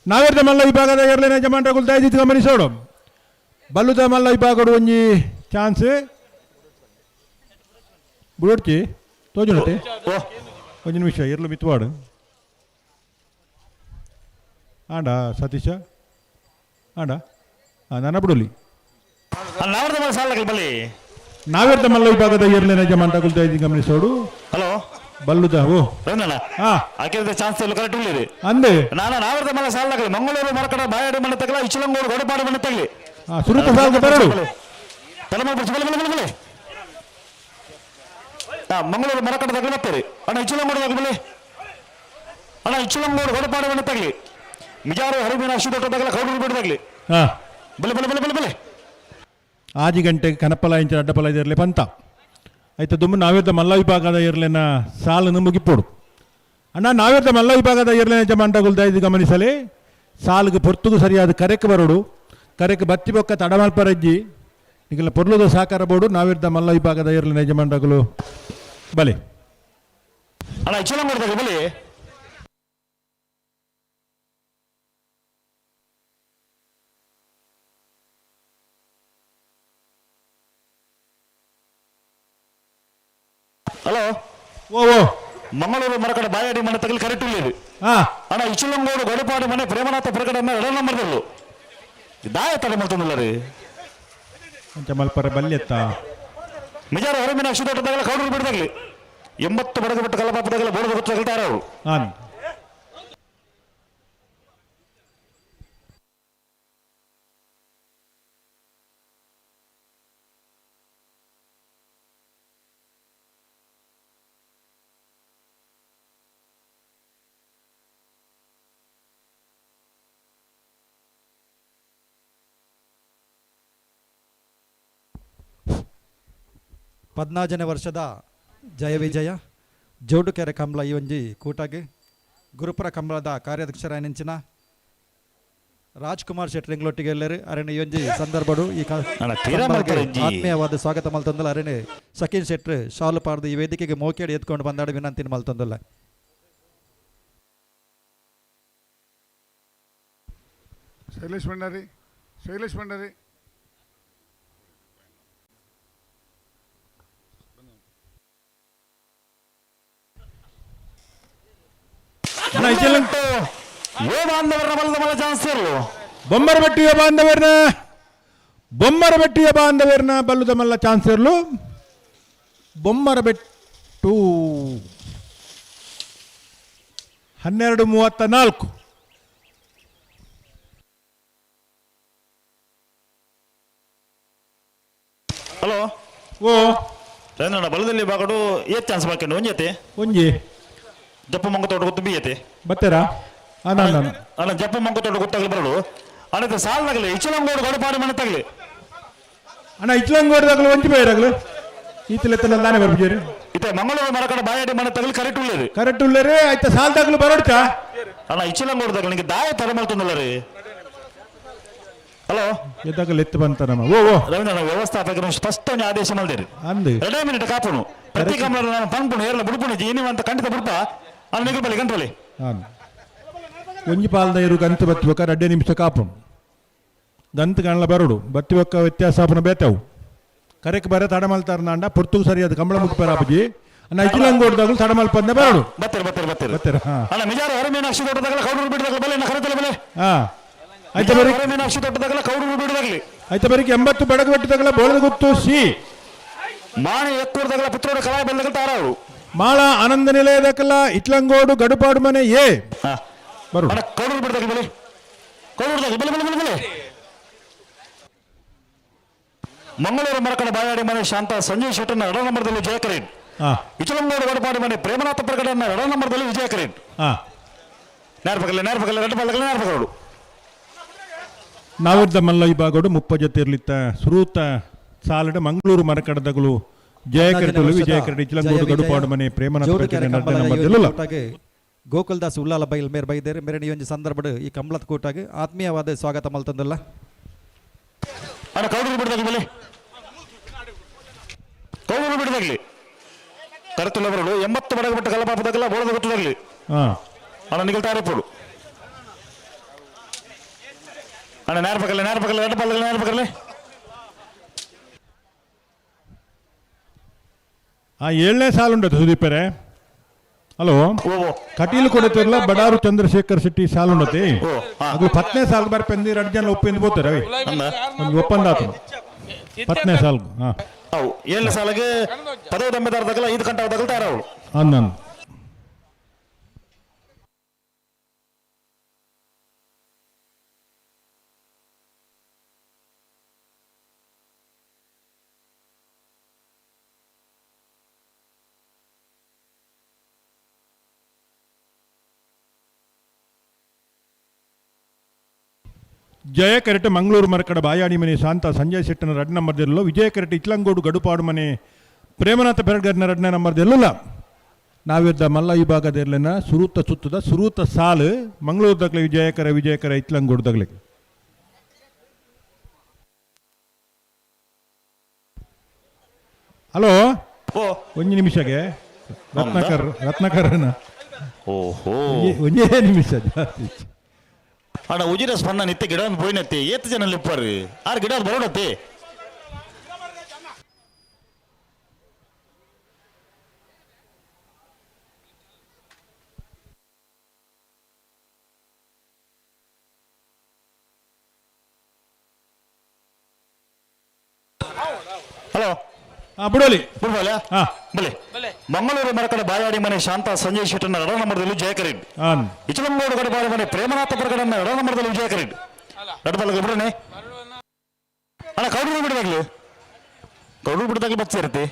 ನಾವೇರ್ದ ಮಲ್ಲ ವಿಭಾಗದ ಎರಡನೇ ಯಜಮಾನ್ರಗುಲ್ ದಯದಿತ್ತು ಗಮನಿಸೋಡು. ಬಲ್ಲುದ ಮಲ್ಲ ವಿಭಾಗಡು ಒಂಜಿ ಚಾನ್ಸ್ ಬುಡೋಡ್ಚಿ ತೋಜುನತೆ ಒಂಜಿ ನಿಮಿಷ ಎರ್ಲು ಮಿತ್ವಾಡು ಆಂಡ ಸತೀಶ ಆಂಡ ನನ್ನ ಬಿಡಲಿ. ನಾವೇರ್ದ ಮಲ್ಲ ವಿಭಾಗದ ಎರಡನೇ ಯಜಮಾನ್ರಗುಲ್ ದಯದಿ ಗಮನಿಸೋಡು. ಹಲೋ ಬಲ್ಲುದ ಓ ರವೀಂದ್ರಣ್ಣ, ಆಕಿರದ ಚಾನ್ಸ್ ಇಲ್ಲ, ಕರೆಕ್ಟ್ ಉಳ್ಳಿರಿ ಅಂದೆ. ನಾನು ನಾವರ್ದ ಮಲ್ಲ ಸಾಲ ತಗಲಿ, ಮಂಗಳೂರು ಮರಕಡ ಬಾಯಾಡಿ ಮನೆ ತಗಲ, ಇಚ್ಚಲಂಗೋಡು ಗೋಡಪಾಡು ಮನೆ ತಗಲಿ. ಸುರುತ ಸಾಲದ ಬರಡು. ತಲೆ ಬಲೆ ಬಲೆ ಬಲೆ ಬಲೆ. ಮಂಗಳೂರು ಮರಕಡ ತಗಲಿ ಬರ್ತೀರಿ ಅಣ್ಣ, ಇಚ್ಚಲಂಗೋಡು ತಗಲಿ ಅಣ್ಣ, ಇಚ್ಚಲಂಗೋಡು ಗೋಡಪಾಡು ಮನೆ ತಗಲಿ, ಮಿಜಾರು ಹರಿಬಿನ ಅಶುದೊಟ್ಟ ತಗಲ, ಕೌಡೂರು ಬಿಡು ತಗಲಿ. ಬಲೆ ಬಲೆ ಬಲೆ ಬಲೆ ಬಲೆ. ಆಜಿ ಗಂಟೆಗೆ ಕನಪಲ ಇಂಚಿನ ಅಡ್ಡಪಲ ಇರಲಿ ಪಂತ ಆಯ್ತು. ದುಮ್ಮು ನಾವೇರ್ದ ಮಲ್ಲ ವಿಭಾಗದ ಇರ್ಲಿನ ಸಾಲನ್ನು ಮುಗಿಪೋಡು ಅಣ್ಣ. ನಾವೇರ್ದ ಮಲ್ಲ ವಿಭಾಗದ ಇರ್ಲಿನ ಯಜಮಾನ್ರಗುಲ್ ದಯದು ಗಮನಿಸಲಿ. ಸಾಲಿಗೆ ಪೊರ್ತುಗು ಸರಿಯಾದ ಕರೆಕ್ ಬರೋಡು, ಕರೆಕ್ ಬತ್ತಿ ಬೊಕ್ಕ ತಡಮಲ್ಪರಜ್ಜಿ ನಿಗಲ ಪೊರ್ಲುದ ಸಹಕಾರ ಬೋಡು. ನಾವೇರ್ದ ಮಲ್ಲ ವಿಭಾಗದ ಇರ್ಲಿನ ಯಜಮಾನ್ರಗುಲು ಬಲೆ ಅಣ್ಣ, ಇಚ್ಚಲಂಗೋಡು ಬಲೆ. ಹಲೋ ಓ ಓ ಮಂಗಳೂರು ಮರಕಡೆ ಬಾಯಾಡಿ ಮನೆ ತಗಲಿ ಕರೆಕ್ಟ್ ಇಲ್ಲ. ಅಣ್ಣ, ಇಚ್ಚಲಂಗೋಡು ಗೊಡಪಾಡು ಮನೆ ಪ್ರೇಮನಾಥ ಪ್ರಕಟ ಎಡ ನಂಬರ್ದಲ್ಲು ದಾಯ ತಡೆ ಮಲ್ತೊಂದಿಲ್ಲ ರೀ. ಅಂಚ ಮಲ್ಪರ ಬಲ್ಯತ್ತ ನಿಜಾರ ಹೊರಮಿನ ಅಕ್ಷದೊಟ್ಟ ತಗಲ, ಕೌಡೂರು ಬಿಡದಾಗ್ಲಿ 80 ಬಡಗ ಬಿಟ್ಟು ಕಲಪಾಪ ತಗಲ ಬೋರ್ಡ್ ಗೊತ್ತಾಗ್ತಾರೆ ಅವರು. 14ನೇ ವರ್ಷದ ಜಯ ವಿಜಯ ಜೋಡುಕೆರೆ ಕಂಬಳ ಈ ಒಂಜಿ ಕೂಟಾಗಿ ಗುರುಪುರ ಕಂಬಳದ ಕಾರ್ಯಾಧ್ಯಕ್ಷರಾಯನೆಂಚಿನ ರಾಜ್ಕುಮಾರ್ ಶೆಟ್ಟರಿಂಗ್ಲೊಟ್ಟಿಗೆ ಎಲ್ಲರು ಅರಣೆ ಈ ಒಂಜಿ ಸಂದರ್ಭಡು ಈ ಆತ್ಮೀಯವಾದ ಸ್ವಾಗತ ಮಲ್ತೊಂದಲ್ಲ. ಅರಣೆ ಸಕಿನ್ ಶೆಟ್ರು ಶಾಲು ಪಾಡ್ದು ಈ ವೇದಿಕೆಗೆ ಮೋಕೇಡಿ ಎತ್ಕೊಂಡು ಬಂದಾಡು ವಿನಂತಿನ ಮಲ್ತೊಂದಲ್ಲ. ಶೈಲೇಶ್ ಭಂಡಾರಿ, ಶೈಲೇಶ್ ಭಂಡಾರಿ. ಬೊಮ್ಮರಬೆಟ್ಟಿಯ ಬಾಂಧವರ್ನ, ಬೊಮ್ಮರಬೆಟ್ಟಿಯ ಬಾಂಧವರ್ನ ಬಲ್ಲುದ ಮಲ್ಲ ಚಾನ್ಸರ್ಲು. ಬೊಮ್ಮರಬೆಟ್ಟು 12:34. ಹಲೋ ಓ ರವೀಂದ್ರಣ್ಣ, ಬಲದಲ್ಲಿ ಬಾಗಡು ಏತ್ ಚಾನ್ಸ್ ಬಾಕಿ ಒಂಜಿ ಒಂಜಿ ಜಪ್ಪು ಮಂಗ ತೋಟ ಗೊತ್ತು ಬಿ ಐತೆ ಬತ್ತೆರಾ? ಅಣ್ಣ ಜಪ್ಪು ಮಂಗ ತೋಟ ಗೊತ್ತಾಗಲಿ ಬರಡು ಅಣ್ಣ ಸಾಲ್ ತಗಲಿ ಇಚ್ಚಲಂಗೋಡು ಗಡಪಾಡಿ ಮನೆ ತಗಲಿ ಅಣ್ಣ ಇಚ್ಚಲಂಗೋಡು ತಗಲು ಒಂಜಿ ಬೇರಾಗಲು ಈತಲೆತ್ತನ ದಾನೆ ಬರ್ಬಿಜೇರಿ ಇತ್ತೆ ಮಂಗಳೂರು ಮರಕಡ ಬಾಯಾಡಿ ಮನೆ ತಗಲಿ ಕರೆಕ್ಟ್ ಉಳ್ಳೇರಿ ಕರೆಕ್ಟ್ ಉಳ್ಳೇರಿ ಆಯ್ತಾ ಸಾಲ್ ತಗಲು ಬರೋಡ್ಚಾ ಅಣ್ಣ ಇಚ್ಚಲಂಗೋಡು ತಗಲಿ ನಿಮಗೆ ದಾಯ ತಡ ಮಲ್ತೊಂದಲ್ಲ ರೀ. ಹಲೋ ಎದ್ದಾಗಲು ಎತ್ತು ಬಂತ ನಮ್ಮ ಓ ಓ ರವೀಂದ್ರ ವ್ಯವಸ್ಥಾಪಕರು ಸ್ಪಷ್ಟ ಆದೇಶ ಮಲ್ದೇರಿ ಅಂದು ಎರಡೇ ಮಿನಿಟ್ ಕಾಪುನು ಪ್ರತಿ ಕಮಲ ನಾನು ಪನ್ಪುಣು ಏರ್ಲ ಬುಡ್ಪುಣು ಏನಿ ಅಂತ ಖಂಡಿತ ಬುಡ್ಪ ಅಣ್ಣ ನಿಗಲ್ ಬಲಿ ಗಂಟಲಿ. ಒಂಜಿ ಪಾಲ್ದ ಇರು ಗಂತು ಬತ್ತಿಬೊಕ್ಕ ರಡ್ಡೆ ನಿಮಿಷ ಕಾಪುನು ಗಂತು ಗಂಡ್ಲ ಬರೋಡು ಬತ್ತಿಬೊಕ್ಕ ವ್ಯತ್ಯಾಸ ಆಪುನ ಬೇತಾವು ಕರೆಕ್ ಬರ ತಡ ಮಲ್ತಾರ ನಾಂಡ ಪೊರ್ತುಗು ಸರಿಯಾದ ಕಂಬಳ ಮುಟ್ಪರ ಅಪ್ಪಜಿ ಅಣ್ಣ ಇಚಿಲಂಗೋಡ್ದಾಗಲು ತಡ ಮಲ್ಪಂದೆ ಬರೋಡು ಬತ್ತೆರ್ ಬತ್ತೆರ್ ಬತ್ತೆರ್ ಬತ್ತೆರ್ ಹಾ ಅಣ್ಣ ಮಿಜಾರ ಹೊರ ಮೀನಾಕ್ಷಿ ದೊಡ್ಡದಾಗಲ ಕೌಡೂರು ಬಿಡದಾಗಲ ಬಲೆ ಕರೆತಲೆ ಬಲೆ ಹಾ ಆಯ್ತಾ ಬರೀ ಹೊರ ಮೀನಾಕ್ಷಿ ದೊಡ್ಡದಾಗಲ ಕೌಡೂರು ಬಿಡದಾಗಲಿ ಆಯ್ತಾ ಬರೀ 80 ಬಡಗು ಬೆಟ್ಟದಾಗಲ ಬೋಳದ ಗುತ್ತು ಸಿ ಮಾಣಿ ಎಕ್ಕೂರ್ದಾಗಲ ಪುತ್ರೋಡು ಕಲಾಯ ಬಂದಾಗಲ ತಾರಾವರು ಮಾಳ ಆನಂದ ನಿಲಯದಕಲ ಇಟ್ಲಂಗೋಡು ಗಡುಪಾಡು ಮನೆ ಎ ಬರು ಕೌಡೂರು ಬಿಡದಾಗಲಿ ಬಲೆ ಕೌಡೂರ್ದಾಗ ಬಲೆ ಬಲೆ ಬಲೆ ಬಲೆ ಮಂಗಳೂರು ಮರಕಡ ಬಾಯಾಡಿ ಮನೆ ಶಾಂತ ಸಂಜಯ್ ಶೆಟ್ಟರ್ನ ಎರಡನೇ ನಂಬರ್ದಲ್ಲಿ ಜಯಕರೇನ್ ಇಚಲಂಗೋಡು ಗಡಪಾಡಿ ಮನೆ ಪ್ರೇಮನಾಥ ಪ್ರಕಟನ ಎರಡನೇ ನಂಬರ್ದಲ್ಲಿ ವಿಜಯಕರೇನ್ ನೇರ್ಪಕಲ್ಲ ನೇರ್ಪಕಲ್ಲ ಎರಡು ಪಲ್ಲಕಲ್ಲ ನೇರ್ಪಕರು ನಾವಿದ್ದ ಮಲ್ಲ ವಿಭಾಗಡು ಮುಪ್ಪ ಜೊತೆ ಇರ್ಲಿತ್ತ ಸುರೂತ ಸಾಲಡ ಮಂಗಳೂರು ಮರಕಡದಗಳು ಜಯಕರಟಲು ವಿಜಯಕರಟ ಇಚಲಂಗೋಡು ಗಡುಪಾಡು ಮನೆ ಪ್ರೇಮನಾಥ ಪ್ರಕಟನ ನಂಬರ್ದಲ್ಲಿ ಗೋಕುಲ್ದಾಸ್ ಉಲ್ಲಾಲ ಬೈಲ್ ಮೇರ್ ಬೈದೇರು ಮೇರೆ ಈ ಒಂದು ಸಂದರ್ಭ ಈ ಕಂಬಳದ ಕೂಟಾಗಿ ಆತ್ಮೀಯವಾದ ಸ್ವಾಗತ ಮಲ್ತಂದಲ್ಲ. ಅಣ್ಣ ಕೌಡೂರು ಬಿಡದಾಗಲಿ ಬಲೆ ಕೌಡೂರು ಬಿಡದಾಗಲಿ ಕರೆತುಲ್ಲ ಬರಲು 80 ಬಡಗ ಬಿಟ್ಟು ಕಲ್ಲಪಾಪದಾಗಲ್ಲ ಬೋಳದ ಗೊತ್ತದಾಗಲಿ ಅಣ್ಣ ನಿಗಲ್ತಾರೆ ಪೋಡು ಅಣ್ಣ ನೇರ್ಪಕಲ್ಲ ನೇರ್ಪಕಲ್ಲ ಎರಡು ಪಲ್ಲಕಲ್ಲ ನೇರ್ಪಕಲ್ಲ. ಏಳನೇ ಸಾಲುಂಡದು ಸುದೀಪರೇ. ಹಲೋ ಕಟೀಲು ಕೊಡುತ್ತಿರಲ್ಲ ಬಡಾರು ಚಂದ್ರಶೇಖರ್ ಶೆಟ್ಟಿ ಸಾಲುಂಡತಿ ಅದು ಪತ್ನೇ ಸಾಲು ಬರ್ಪೆಂದು ಎರಡು ಜನ ಒಪ್ಪಿಂದು పోತಾರೆ ಒಂದು ಒಪ್ಪಂದ ಆತು ಪತ್ನೇ ಸಾಲು. ಅವು ಏಳನೇ ಸಾಲಿಗೆ ಪದವಿ ದಮ್ಮೆದಾರ 5 ಗಂಟೆ ತಗಲ್ ತಾರವಳು ಅನ್ನನ್ ಜಯ ಕರೆಟೆ ಮಂಗಳೂರು ಮರಕಡ ಬಾಯಾಡಿ ಮನೆ ಶಾಂತ ಸಂಜಯ್ ಶೆಟ್ಟನ ಎರಡು ನಂಬರ್ದೆಲ್ಲೋ ವಿಜಯ ಕರೆಟೆ ಇಟ್ಲಂಗೋಡು ಗಡುಪಾಡು ಮನೆ ಪ್ರೇಮನಾಥ ಪೆರಡ್ಗರ್ನ ಎರಡನೇ ನಂಬರ್ದೆಲ್ಲಲ್ಲ ನಾವಿದ್ದ ಮಲ್ಲ ವಿಭಾಗದ ಸುರೂತ ಸುತ್ತದ ಸುರೂತ ಸಾಲು ಮಂಗಳೂರು ದಗ್ಲೆ ವಿಜಯಕರ ವಿಜಯಕರ ಇಟ್ಲಂಗೋಡು ದಗ್ಲೆ. ಹಲೋ ಒಂದು ನಿಮಿಷಗೆ ರತ್ನಾಕರ್ ರತ್ನಾಕರನ ಓಹೋ ಒಂದೇ ನಿಮಿಷ ಜಾಸ್ತಿ. ಅಣ್ಣ ಉಜಿರ ಸ್ಪಂದ ನಿತ್ಯ ಗಿಡ ಪೋಯಿನತ್ತಿ ಏತ್ ಜನ ಲಿಪ್ಪರ್ರಿ ಆರು ಗಿಡ ಬರೋಡತ್ತಿ. ಹಲೋ ಬಿಡೋಲಿ ಬಿಡ್ಬೋಲ ಬಲೆ ಮಂಗಳೂರು ಮರಕಡ ಬಾಯಾಡಿ ಮನೆ ಶಾಂತ ಸಂಜಯ್ ಶೆಟ್ಟರ್ನ ಎರಡನೇ ನಂಬರ್ದಲ್ಲಿ ಜಯಕರೇಡ್ ಇಚಲಂಗೋಡು ಗಡಬಾಡಿ ಮನೆ ಪ್ರೇಮನಾಥ ಪ್ರಕಟನ ಎರಡನೇ ನಂಬರ್ದಲ್ಲಿ ವಿಜಯಕರೇಡ್ ನಡುಬಲ್ಲ ಬಿಡೋಣ ಅಣ್ಣ ಕೌಡೂರು ಬಿಡದಾಗ್ಲಿ ಕೌಡೂರು ಬಿಡದಾಗ್ಲಿ ಬಚ್ಚಿರತ್ತೆ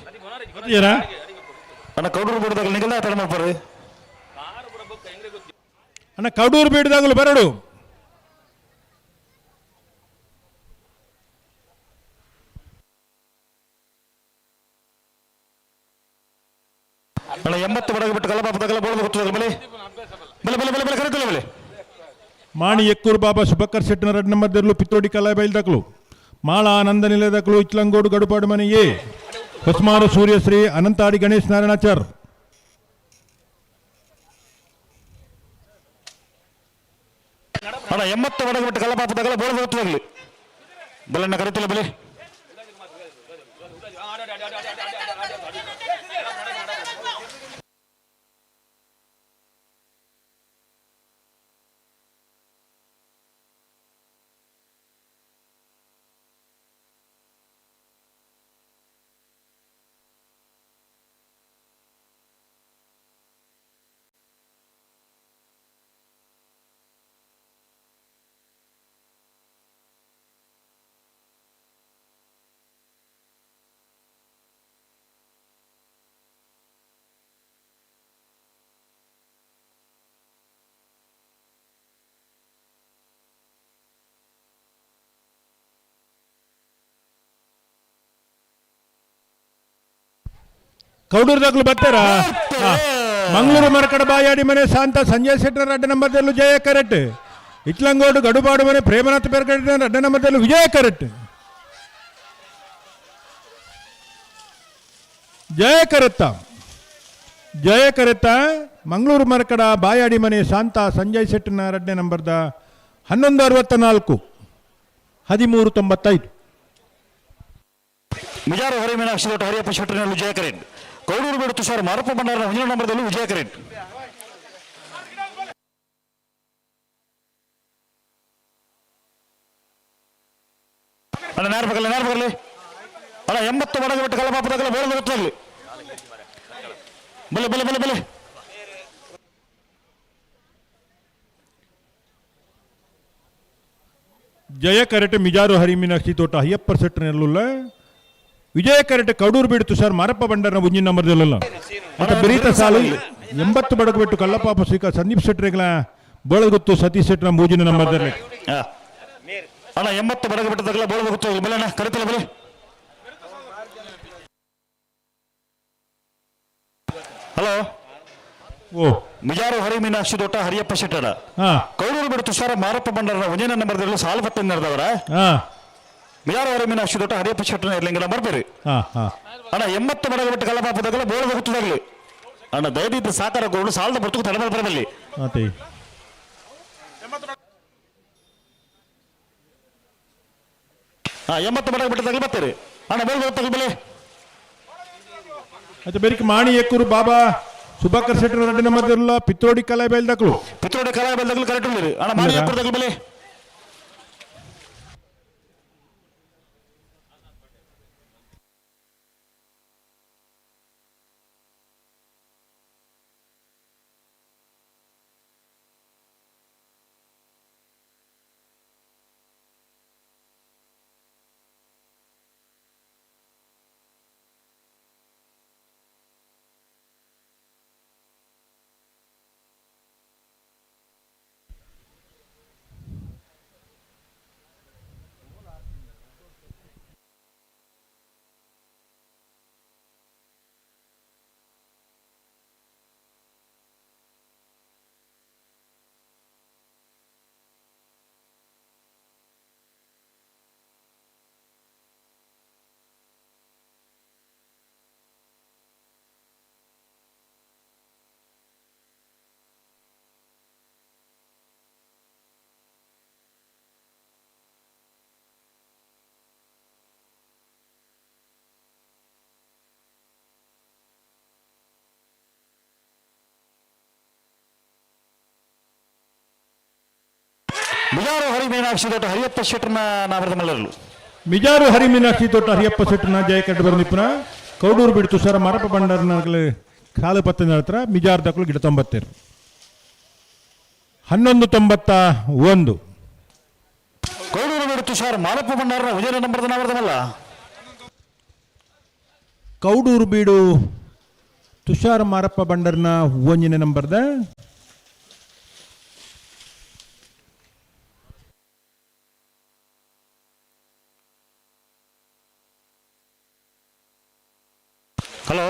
ಅಣ್ಣ ಕೌಡೂರು ಬಿಡದಾಗ್ಲಿ ನಿಗಲ್ದ ತಡ ಮಾಡ್ಬಾರ್ರಿ ಅಣ್ಣ ಕೌಡೂರು ಬಿಡದಾಗಲು ಬರಡು. ಅಣ್ಣ 80 ಬಡಗ ಬಿಟ್ಟು ಕಲ್ಲಪಾಪದಾಗಲ ಬೋಳದ ಗೊತ್ತದಾಗಲ ಬಲೆ ಬಲೆ ಬಲೆ ಬಲೆ ಬಲೆ ಕರೆತಲ್ಲ ಬಲೆ. ಮಾಣಿ ಎಕ್ಕೂರು ಬಾಬಾ ಶುಭಕರ್ ಶೆಟ್ಟನ ಎರಡು ನಂಬರ್ದಲ್ಲೂ ಪಿತ್ತೋಡಿ ಕಲಾಯ ಬೈಲ್ದಕ್ಲು ಮಾಳ ಆನಂದ ನಿಲಯದಕ್ಲು ಇಚ್ಲಂಗೋಡು ಗಡುಪಾಡು ಮನೆ ಎ ಹೊಸ್ಮಾರು ಸೂರ್ಯಶ್ರೀ ಅನಂತಾಡಿ ಗಣೇಶ್ ನಾರಾಯಣಾಚಾರ್. ಅಣ್ಣ ಅಣ್ಣ 80 ಬಡಗಬಿಟ್ಟು ಕಲ್ಲಪಾಪದಾಗಲ ಬೋಳ ಹೋಗ್ಲಿ ಬಲಣ್ಣ ಕರಿತಿಲ್ಲ ಬಲಿ. ಕೌಡೂರ್ದಾಗ್ಲು ಬರ್ತಾರಾ? ಮಂಗಳೂರು ಮರಕಡ ಬಾಯಾಡಿ ಮನೆ ಶಾಂತ ಸಂಜಯ್ ಶೆಟ್ಟರ್ ಅಡ್ಡ ನಂಬರ್ದಲ್ಲೂ ಜಯ ಕರೆಕ್ಟ್. ಇಟ್ಲಂಗೋಡು ಗಡುಬಾಡು ಮನೆ ಪ್ರೇಮನಾಥ್ ಪೆರ್ಗಡೆ ಅಡ್ಡ ನಂಬರ್ದಲ್ಲೂ ವಿಜಯ ಕರೆಕ್ಟ್. ಜಯ ಕರೆತ್ತ ಜಯ ಕರೆತ್ತ ಮಂಗಳೂರು ಮರಕಡ ಬಾಯಾಡಿ ಮನೆ ಶಾಂತ ಸಂಜಯ್ ಶೆಟ್ಟರ್ನ ಎರಡನೇ ನಂಬರ್ದ 11:64 13:95. ಮಿಜಾರು ಹರಿ ಮೀನಾಕ್ಷಿ ದೊಡ್ಡ ಹರಿಯಪ್ಪ ಶೆಟ್ಟರ್ನಲ್ಲಿ ವಿಜಯ ಕರೆಕ್ಟ್. ಕೌಡೂರು ಬೇಡು ತುಷಾರ್ ಮಾರಪ್ಪ ಭಂಡಾರನ ಮುಂದಿನ ನಂಬರ್ದಲ್ಲಿ ವಿಜಯ ಕರೆಕ್ಟ್. ಅಣ್ಣ ನೇರ ಬಗಲಿ ನೇರ ಬಗಲಿ ಅಣ್ಣ 80 ಬಡಗ ಬಿಟ್ಟು ಕಲ್ಲಪಾಪದಾಗಲ ಬೋಳದ ಗೊತ್ತಾಗಲಿ ಬಲೆ ಬಲೆ ಬಲೆ ಬಲೆ. ಜಯ ಕರೆಕ್ಟ್ ಮಿಜಾರು ಹರಿ ಮೀನಾಕ್ಷಿ ತೋಟ ಅಯ್ಯಪ್ಪ ಶೆಟ್ಟರ್ನಲ್ಲುಲ್ಲ ವಿಜಯ ಕರೆಕ್ಟ್ ಕಡೂರು ಬೀಡು ತುಷಾರ್ ಮಾರಪ್ಪ ಭಂಡಾರನ ಮುಂದಿನ ನಂಬರ್ದಲ್ಲ. ಮತ್ತೆ ಬಿರೀತ ಸಾಲು 80 ಬಡಗು ಬಿಟ್ಟು ಕಲ್ಲಪಾಪ ಶ್ರೀಕ ಸಂದೀಪ್ ಶೆಟ್ಟರ್ಗಳ ಬೋಳಗುತ್ತು ಸತೀಶ್ ಶೆಟ್ಟರ್ನ ಮೂಜಿನ ನಂಬರ್ದಲ್ಲಿ. ಅಣ್ಣ 80 ಬಡಗು ಬಿಟ್ಟದಾಗಲ ಬೋಳದ ಗೊತ್ತಾಗಲಿ ಬಲೆ ಅಣ್ಣ ಕರಿತಿಲ್ಲ ಬಲೆ. ಹಲೋ ಓ ಮಿಜಾರು ಹರಿ ಮೀನಾಕ್ಷಿ ದೊಟ್ಟ ಹರಿಯಪ್ಪ ಶೆಟ್ಟರ ಕೌಡೂರು ಬಿಡು ತುಷಾರ ಮಾರಪ್ಪ ಭಂಡಾರನ ಒಂದೇ ನಂಬರ್ದಲ್ಲಿ ಸಾಲು ಪತ್ತ ನಡೆದವರ ಮಿಜಾರು ಹರಿ ಮೀನಾಕ್ಷಿ ದೊಟ್ಟ ಹರಿಯಪ್ಪ ಶೆಟ್ಟರ ಇರ್ಲಿಂಗಿಲ್ಲ ಬರ್ಬೇರಿ. ಅಣ್ಣ 80 ಬಡಗ ಬಿಟ್ಟು ಕಲ್ಲಪಾಪದಾಗಲ ಬೋಳದ ಗೊತ್ತದಾಗಲಿ ಅಣ್ಣ ದಯದಿದ್ದು ಸಾಕಾರ ಗೋಡು ಸಾಲದ ಬರ್ತಕ್ಕೂ ತಡ ಬರಬಲ್ಲಿ. 80 ಬಡಗ ಬಿಟ್ಟದಾಗಲಿ ಬರ್ತೀರಿ ಅಣ್ಣ ಬೋಳದ ಗೊತ್ತಾಗಲಿ ಬಲಿ. ಮತ್ತೆ ಬೆರಿಕೆ ಮಾಣಿ ಎಕ್ಕೂರು ಬಾಬಾ ಸುಭಾಕರ್ ಶೆಟ್ಟರ್ ರೆಡ್ಡಿ ನಂಬರ್ದಿರಲ್ಲ ಪಿತ್ರೋಡಿ ಕಲಾಯಿ ಬೈಲ್ದಾಕ್ಲು. ಪಿತ್ರೋಡಿ ಕಲಾಯಿ ಬೈಲ್ದಾಕ್ಲು ಕರೆಕ್ಟ್ ಉಳ್ಳಿರಿ ಅಣ್ಣ ಮಾಣಿ ಎಕ್ಕೂರು ದಾಕ್ಲು ಬಲಿ. ಮಿಜಾರು ಹರಿ ಮೀನಾಕ್ಷಿ ತೋಟ ಹರಿಯಪ್ಪ ಶೆಟ್ಟರ್ನ ನಾಮರದ ಮಲ್ಲರಲು. ಮಿಜಾರು ಹರಿ ಮೀನಾಕ್ಷಿ ತೋಟ ಹರಿಯಪ್ಪ ಶೆಟ್ಟರ್ನ ಜಯ ಕಟ್ಟು ಬರ ಕೌಡೂರು ಬಿಡ್ತು ಸರ್ ಮರಪ್ಪ ಭಂಡಾರನ ಕಾಲು ಪತ್ತ ಹತ್ರ ಮಿಜಾರ್ ದಕ್ಕಲು ಗಿಡ 90 11:91. ಕೌಡೂರು ಬಿಡ್ತು ಸರ್ ಮಾರಪ್ಪ ಭಂಡಾರನ ವಿಜಯ ನಂಬರ್ದ ನಾಮರದ ಮಲ್ಲ. ಕೌಡೂರು ಬೀಡು ತುಷಾರ್ ಮಾರಪ್ಪ ಭಂಡಾರನ ಒಂದನೇ ನಂಬರ್ದ ಹಲೋ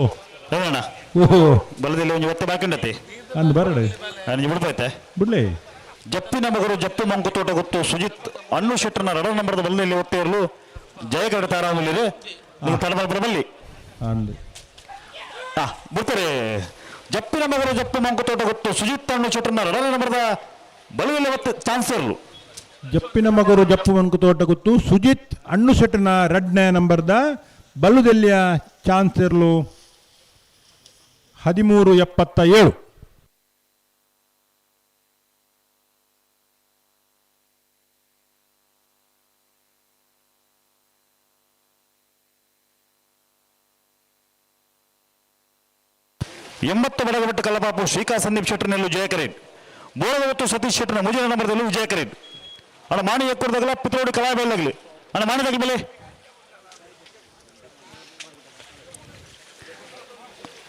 ಓ ರಮಣ ಓಹೋ ಬಲದಲ್ಲಿ ಒಂದು ಒತ್ತೆ ಬಾಕಿ ಉಂಡತಿ ಅಂದ್ ಬರಡೆ ನಾನು ಬಿಡ್ಬೈತೆ ಬಿಡ್ಲಿ. ಜಪ್ಪಿನ ಮಗರು ಜಪ್ಪು ಮಂಕು ತೋಟ ಗೊತ್ತು ಸುಜಿತ್ ಅಣ್ಣು ಶೆಟ್ಟರ್ನ ರಡ ನಂಬರ್ದ ಬಲದಲ್ಲಿ ಒತ್ತೆ ಇರಲು ಜಯಕರಡ ತಾರಾಮಲ್ಲಿ ನೀವು ತಡ ಬಲ್ಲಿ ಅಂದು ಬಿಡ್ತಾರೆ. ಜಪ್ಪಿನ ಮಗರು ಜಪ್ಪು ಮಂಕು ತೋಟ ಗೊತ್ತು ಸುಜಿತ್ ಅಣ್ಣು ಶೆಟ್ಟರ್ನ ರಡ ನಂಬರ್ದ ಬಲದಲ್ಲಿ ಚಾನ್ಸರ್ಲು. ಜಪ್ಪಿನ ಮಗರು ಜಪ್ಪು ಮನ್ಕು ತೋಟ ಗುತ್ತು ಸುಜಿತ್ ಅಣ್ಣು ಶೆಟ್ಟನ ರಡ್ನೇ ನಂಬರ್ದ ಬಲ್ಲುದೆಲ್ಲಿಯ ಚಾನ್ಸರ್ಲು 13.77. 80 ಬಡಗಬೆಟ್ಟು ಕಲ್ಲಪಾಪು ಶ್ರೀಕಾ ಸಂದೀಪ್ ಶೆಟ್ಟರ್ನಲ್ಲೂ ಜಯಕರೇಟ್. ಬೋಳದವತ್ತು ಸತೀಶ್ ಶೆಟ್ಟರ್ನ ಮುಂದಿನ ನಂಬರ್ದಲ್ಲೂ ವಿಜಯಕರೇಟ್. ಅಣ್ಣ ಮಾಣಿ ಎಕ್ಕುರ್ದಾಗಲ ಪಿತ್ರೋಡಿ ಕಲಾಬೆಲ್ಲಾಗಲಿ. ಅಣ್ಣ ಮಾಣಿದಾಗಲಿ ಬೆಲೆ.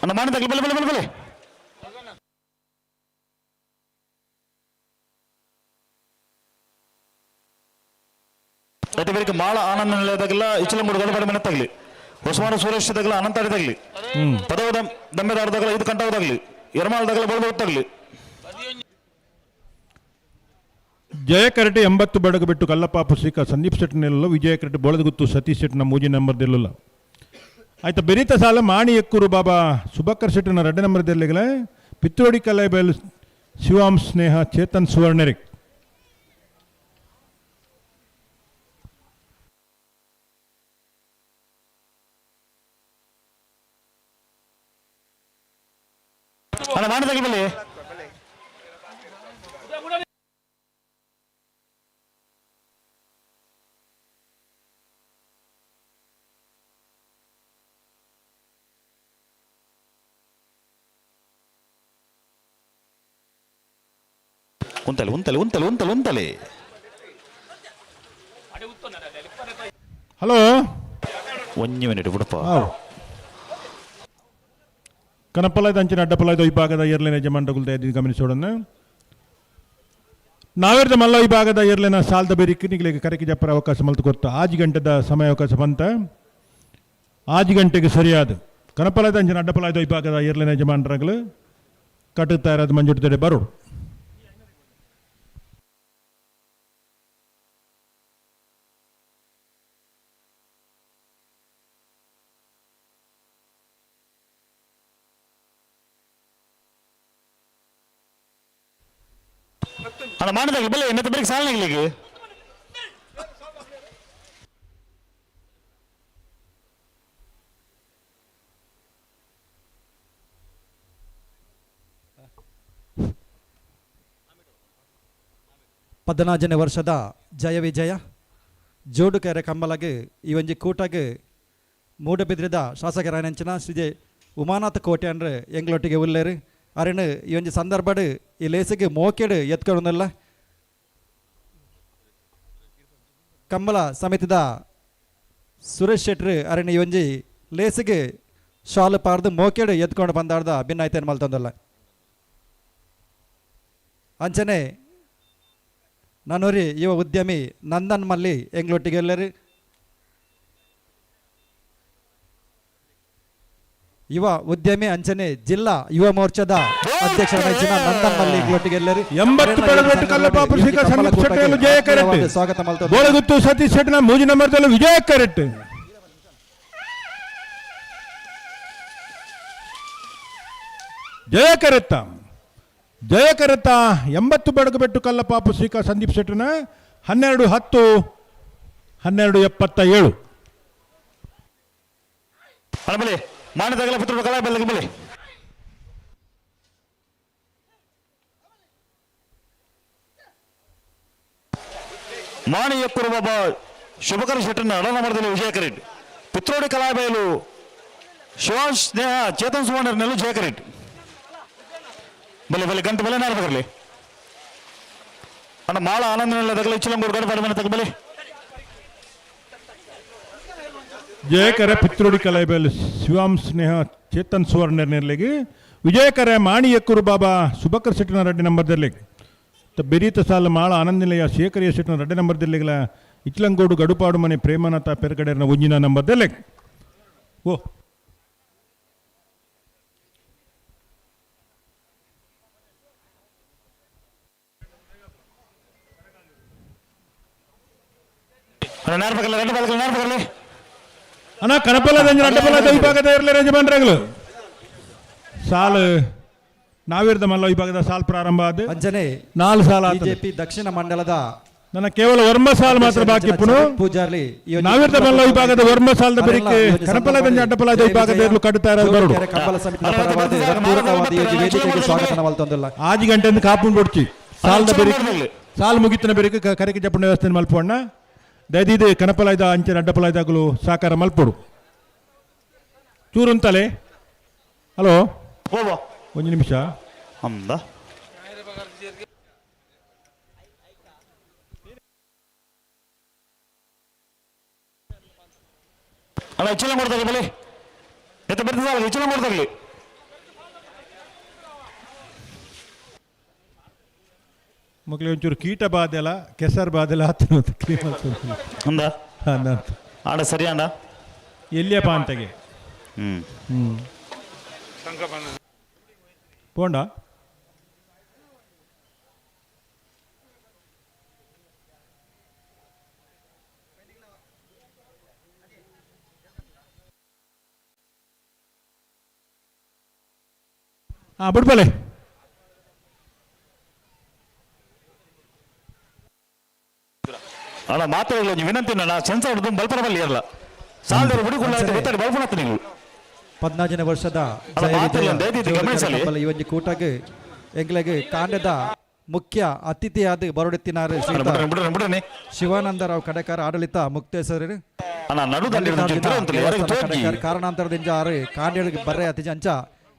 ಅಣ್ಣ ಮಾಣಿದಾಗಲಿ ಬೆಲೆ ಬೆಲೆ ಬೆಲೆ ಬೆಲೆ. ಬೇರೆ ಮಾಳ ಆನಂದ ನಿಲಯದಾಗಲ್ಲ ಇಚ್ಚಲಂಗೂಡು ಗಡಬಡ ಮನೆ ತಗಲಿ. ಹೊಸಮಾನ ಸುರೇಶ್ ದಾಗಲ ಅನಂತ ತಗಲಿ. ಪದವ ದಮ್ಮೆದಾರದಾಗಲ 5 ಕಂಠವದಾಗಲಿ. ಯರಮಾಳದಾಗಲ ಬಳಬತ್ತಾಗಲಿ. ಜಯಕರಟೆ 80 ಬಡಗು ಬಿಟ್ಟು ಕಲ್ಲಪಾಪು ಶ್ರೀಕಾ ಸಂದೀಪ್ ಶೆಟ್ಟರ್ನೆಲ್ಲ ವಿಜಯಕರಟೆ ಬೋಳದಗುತ್ತು ಸತೀಶ್ ಶೆಟ್ಟರ್ನ ಮೂಜಿ ನಂಬರ್ದಿಲ್ಲ. ಆಯ್ತಾ ಬೆರೀತ ಸಾಲ ಮಾಣಿ ಎಕ್ಕೂರು ಬಾಬಾ ಸುಬಾಕರ್ ಶೆಟ್ಟರ್ನ 2 ನಂಬರ್ದಿರ್ಲಿಗಲ ಪಿತ್ರೋಡಿ ಕಲೈಬೈಲ್ ಶಿವಾಂ ಸ್ನೇಹ ಚೇತನ್ ಸುವರ್ಣರಿಕ್. ಅಣ್ಣ ಮಾಣಿದಾಗಲಿ ಬೆಲೆ. ಉಂತಲೆ ಉಂತಲೆ ಉಂತಲೆ ಉಂತಲೆ ಉಂತಲೆ. ಹಲೋ ಒಂಜಿ ಮಿನಿಟ್ ಬಿಡಪ್ಪ. ಕನಪಲಾಯ್ದ ಅಂಚಿನ ಅಡ್ಡಪಲಾಯ್ದ ವಿಭಾಗದ ಏರ್ಲೆನ ಯಜಮಾನರುಗಳು ದಯದಿ ಗಮನಿಸೋಣ. ನಾವೇರ್ದ ಮಲ್ಲ ವಿಭಾಗದ ಏರ್ಲೆನ ಸಾಲದ ಬೇರಿಕ್ ನಿಗಳಿಗೆ ಕರೆಕಿ ಜಪ್ಪರ ಅವಕಾಶ ಮಲ್ತು ಕೊರ್ತ 5 ಗಂಟೆದ ಸಮಯಾವಕಾಶ ಬಂತ. 5 ಗಂಟೆಗೆ ಸರಿಯಾದ ಕನಪಲಾಯ್ದ ಅಂಚಿನ ಅಡ್ಡಪಲಾಯ್ದ ವಿಭಾಗದ ಏರ್ಲೆನ ಯಜಮಾನರುಗಳು ಕಟ್ಟುತ್ತಾ ಇರೋದು ಮಂಜುಡ್ತಡೆ ಬರೋಡು. ಅಣ್ಣ ಮಾಡಿದಾಗ ಬೆಲೆ ಮತ್ತೆ ಬೆಳಿಗ್ಗೆ ಸಾಲನಿಗೆ. 14ನೇ ವರ್ಷದ ಜಯ ವಿಜಯ ಜೋಡುಕೆರೆ ಕಂಬಲಗೆ ಈ ಒಂಜಿ ಕೂಟಗೆ ಮೂಡಬಿದ್ರಿದ ಶಾಸಕರಾಯನಂಚಿನ ಶ್ರೀ ಉಮಾನಾಥ ಕೋಟೆ ಅಂದ್ರೆ ಎಂಗ್ಲೊಟ್ಟಿಗೆ ಉಲ್ಲೇರು. ಅರೆನು ಈ ಒಂಜಿ ಸಂದರ್ಭಡ್ ಈ ಲೇಸಿಗೆ ಮೋಕೆಡು ಎತ್ಕೊಳ್ಳೋದಲ್ಲ. ಕಂಬಳ ಸಮಿತಿದ ಸುರೇಶ್ ಶೆಟ್ರು ಅರೆನು ಈ ಒಂಜಿ ಲೇಸಿಗೆ ಶಾಲು ಪಾರ್ದು ಮೋಕೆಡು ಎತ್ಕೊಂಡು ಬಂದಾಡ್ದ ಭಿನ್ನಾಯ್ತೇನು ಮಲ್ತೊಂದಲ್ಲ. ಅಂಚನೆ ನಾನೂರಿ ಯುವ ಉದ್ಯಮಿ ನಂದನ್ ಮಲ್ಲಿ ಎಂಗ್ಲೊಟ್ಟಿಗೆ ಎಲ್ಲರು. ಯುವ ಉದ್ಯಮಿ ಅಂಚನೆ ಜಿಲ್ಲಾ ಯುವ ಮೋರ್ಚಾದ ಅಧ್ಯಕ್ಷರಾದ ನಂದನ್ ಮಲ್ಲಿ ಎಂಗ್ಲೊಟ್ಟಿಗೆ ಎಲ್ಲರು. 80 ಬಡಗಬೆಟ್ಟು ಕಲ್ಲಪಾಪು ಶ್ರೀಕಾ ಸಂದೀಪ್ ಶೆಟ್ಟರ್ನಲ್ಲೂ ಜಯ ಕರೆಕ್ಟ್. ಸ್ವಾಗತ ಮಲ್ತೊಂದು. ಬೋಳಗುತ್ತು ಸತೀಶ್ ಶೆಟ್ಟರ್ನ ಮೂಜಿ ನಂಬರ್ದಲ್ಲೂ ವಿಜಯ ಕರೆಕ್ಟ್. ಜಯ ಕರೆತ್ತ ಜಯ ಕರೆತ್ತ 80 ಬಡಗಬೆಟ್ಟು ಕಲ್ಲಪಾಪು ಶ್ರೀಕಾ ಸಂದೀಪ್ ಶೆಟ್ಟರ್ನ 12:10 12:77. ಅಣ್ಣ ಮಾಣಿದಾಗಲ ಪುತ್ರ ಕಲಾ ಬೆಲ್ಲಗೆ ಬೆಲೆ. ಮಾಣಿ ಎಕ್ಕುರು ಬಾಬಾ ಶುಭಕರ ಶೆಟ್ಟರ್ನ ಅಡನ ಮರದಲ್ಲಿ ವಿಜಯಕರೆಡ್. ಪಿತ್ರೋಡಿ ಕಲಾಬೈಲು ಶಿವಾಂಶ್ ಸ್ನೇಹ ಚೇತನ್ ಸುವರ್ಣರ್ನಲ್ಲೂ ಜಯಕರೆಡ್. ಬಲೆ ಬಲೆ ಗಂಟೆ ಬಲೆ ನಾರು ಬರಲಿ. ಅಣ್ಣ ಮಾಳ ಆನಂದ ನಿಲಯದಾಗಲ ಇಚ್ಚಲಂಗೂರು ಗಡಬಡ ಮನೆ ತಗ ಬಲೆ. ಜಯಕರ ಪಿತ್ರೋಡಿ ಕಲೈಬೆಲ್ ಶಿವಾಂ ಸ್ನೇಹ ಚೇತನ್ ಸುವರ್ಣರ್ನೆಲ್ಲಿಗೆ ವಿಜಯಕರ ಮಾಣಿ ಎಕ್ಕೂರು ಬಾಬಾ ಸುಬಕರ್ ಶೆಟ್ಟನ ರೆಡ್ಡಿ ನಂಬರ್ದಲ್ಲಿ ಬೆರೀತ ಸಾಲ ಮಾಳ ಆನಂದ ನಿಲಯ ಶೇಖರಿಯ ಶೆಟ್ಟನ ರೆಡ್ಡಿ ನಂಬರ್ದಲ್ಲಿಗಲ ಇಚ್ಲಂಗೋಡು ಗಡುಪಾಡು ಮನೆ ಪ್ರೇಮನಾಥ ಪೆರ್ಗಡೆರ್ನ ಒಂಜಿನ ನಂಬರ್ದಲ್ಲಿ. ಓ ಅಣ್ಣ ಕಣಪಲ್ಲದ ಅಡ್ಡಪಲ್ಲದ ವಿಭಾಗದ ಇರಲಿ ಯಜಮಾನ್ರಾಗಲು ಸಾಲು ನಾವಿರದ ಮಲ್ಲ ವಿಭಾಗದ ಸಾಲ್ ಪ್ರಾರಂಭ ಆದ ಅಂಚನೆ 4 ಸಾಲ ಬಿಜೆಪಿ ದಕ್ಷಿಣ ಮಂಡಲದ ನನ್ನ ಕೇವಲ ವರ್ಮ ಸಾಲ್ ಮಾತ್ರ ಬಾಕಿ ಇಪ್ಪುನು. ಪೂಜಾರ್ಲಿ ನಾವಿರದ ಮಲ್ಲ ವಿಭಾಗದ ವರ್ಮ ಸಾಲದ ಬೆರಿಕೆ ಕನಪಲದ ಅಡ್ಡಪಲದ ವಿಭಾಗದ ಎರ್ಲು ಕಟ್ಟುತ್ತಾ ಇರೋದು ಬರಡು. ಕಂಬಳ ಸಮಿತಿಯ ಪರವಾದ ಪೂರಕವಾದ ಈ ಒಂದು ವೇದಿಕೆಗೆ ಸ್ವಾಗತ ಮಲ್ತೊಂದುಲ್ಲ. ಆಜಿ ಗಂಟೆಯಿಂದ ಕಾಪುನ್ ಬೊಡ್ಚಿ ಸಾಲದ ಬೆರಿಕೆ ಸಾಲ್ ಮುಗಿತನ ಬೆರಿಕೆ ಕರೆಕೆ ಜಪ್ಪಣ ವ್ಯವಸ್ಥೆ ಮಲ್ಪೊಣ್ಣ ದಯದೀದು ಕನಪಲಾಯ್ದ ಅಂಚಿನ ಅಡ್ಡಪಲಾಯ್ದಾಗಲು ಸಾಕಾರ ಮಲ್ಪೊಡು ಚೂರುಂತಲೆ. ಹಲೋ, ಒಂದು ನಿಮಿಷ. ಅಂದ ಅಣ್ಣ ಹೆಚ್ಚಿನ ಕೊಡ್ತಾರೆ ಬಲಿ ಎತ್ತ ಬರ್ತದೆ ಹೆಚ್ಚಿನ ಕೊಡ್ತಾರಲಿ. ಮಕ್ಕಳಿಗೆ ಒಂಚೂರು ಕೀಟ ಬಾಧೆಲ್ಲ ಕೆಸರು ಬಾಧೆಲ್ಲ ಆತನ ಅಂದ ಆಡ ಸರಿ ಅಣ್ಣ ಎಲ್ಲಿಯಪ್ಪ ಅಂತಾಗೆ. ಹ್ಮ್ ಹ್ಮ್ ಪೋಂಡ ಹಾಂ ಬಿಡ್ಬಲೆ. ಅಣ್ಣ ಮಾತಾಡಲ್ಲ ವಿನಂತಿ ಅಣ್ಣ ಸೆನ್ಸರ್ ಹಿಡಿದು ಬಲ್ಪರ ಬಲ್ಲಿ ಇರಲ್ಲ ಸಾಲದವರು ಹುಡುಗರು ಗೊತ್ತಾಡಿ ಬಲ್ಪನ ನೀವು. 14ನೇ ವರ್ಷದ ಅಲ್ಲ, ಮಾತಿಲ್ಲ, ದಯವಿಟ್ಟು ಗಮನಿಸಲಿ. ಈ ಒಂದು ಕೂಟಕ್ಕೆ ಎಂಗ್ಲೆಗೆ ಕಾಂಡದ ಮುಖ್ಯ ಅತಿಥಿಯಾದ ಬರುಡುತ್ತಿನಾರು ಶ್ರೀಯುತ ಶಿವಾನಂದರಾವ್ ಕಡೆಕಾರ ಆಡಳಿತ ಮುಕ್ತೇಶ್ವರರು ಅಣ್ಣ, ನಡುದಲ್ಲಿ ಒಂದು ಚಿತ್ರ ಉಂಟಲ್ಲ, ಯಾರಿಗೆ ತೋರ್ಜಿ? ಕಾರಣಾಂತರದಿಂದ ಆರು ಕಾಂಡೇಳಿಗೆ ಬರ್ರೆ ಅತಿ ಅಂಚ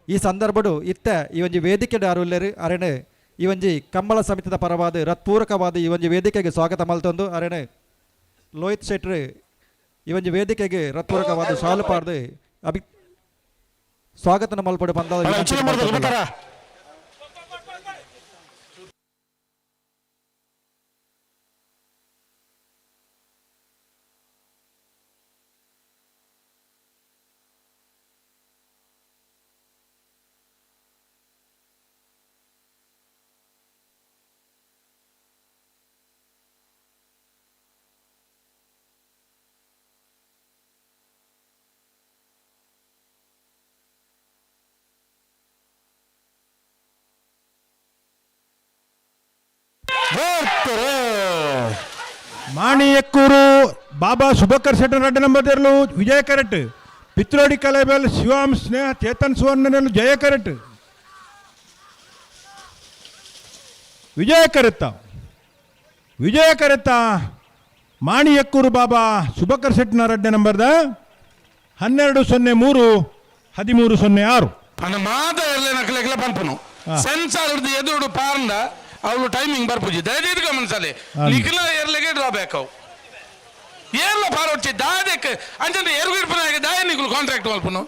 ಈ ಸಂದರ್ಭಡು ಇತ್ತ ಈ ಒಂಜಿ ವೇದಿಕೆ ಅರುಲ್ಲೇರು ಅರೆಣೆ ಈ ಒಂಜಿ ಕಂಬಳ ಸಮಿತಿದ ಪರವಾದ ಹೃತ್ಪೂರ್ವಕವಾದ ಈ ಒಂಜಿ ವೇದಿಕೆಗೆ ಸ್ವಾಗತ ಮಲ್ತೊಂದು ಅರೆಣೆ ಲೋಹಿತ್ ಶೆಟ್ರು ಈ ಒಂಜಿ ವೇದಿಕೆಗೆ ಹೃತ್ಪೂರ್ವಕವಾದ ಶಾಲು ಪಾಡ್ದು ಅಭಿ ಸ್ವಾಗತನ ಮಲ್ಪಡು ಬಂದ ಅಣ್ಣ, ಹೆಚ್ಚಿನ ಮಾಡ್ತಾರೆ, ಬರ್ತಾರಾ? ಮಾಣಿ ಎಕ್ಕೂರು ಬಾಬಾ ಸುಬಕರ್ ಶೆಟ್ಟರ್ ಅಡ್ಡ ನಂಬರ್ ದೇರ್ಲು ವಿಜಯ ಕರೆಟ್ ಪಿತ್ರೋಡಿ ಕಲೆಬೆಲ್ ಶಿವಾಮ್ ಸ್ನೇಹ ಚೇತನ್ ಸುವರ್ಣನೆಲ್ಲ ಜಯ ಕರೆಟ್ ವಿಜಯ ಕರೆತ್ತ ವಿಜಯ ಕರೆತ್ತ ಮಾಣಿ ಎಕ್ಕೂರು ಬಾಬಾ ಸುಬಕರ್ ಶೆಟ್ಟನ ಅಡ್ಡ ನಂಬರ್ದ 12:03 13:06. ಅಣ್ಣ ಮಾತ ಇರಲಿ ನಕಲೆಗ್ಲ ಪನ್ಪುನು ಸೆನ್ಸಾರ್ ಹಿಡ್ದು ಎದುರು ಪಾರಂಡ ಅವಳು ಟೈಮಿಂಗ್ ಬರ್ಪುಜಿ ದಯದೀದು ಗಮನಿಸಲಿ ನಿಖಿಲ ಏರ್ಲೆಗೆ ಡ್ರಾಬ್ಯಾಕ್ ಅವು ಏರ್ಲ ಪಾರೊಚ್ಚಿ ದಾದೆಕ್ ಅಂಚನೆ ಎರುಗಿರ್ಪನಾಗೆ ದಾಯ ನಿಗುಲು ಕಾಂಟ್ರಾಕ್ಟ್ ಮಲ್ಪುನು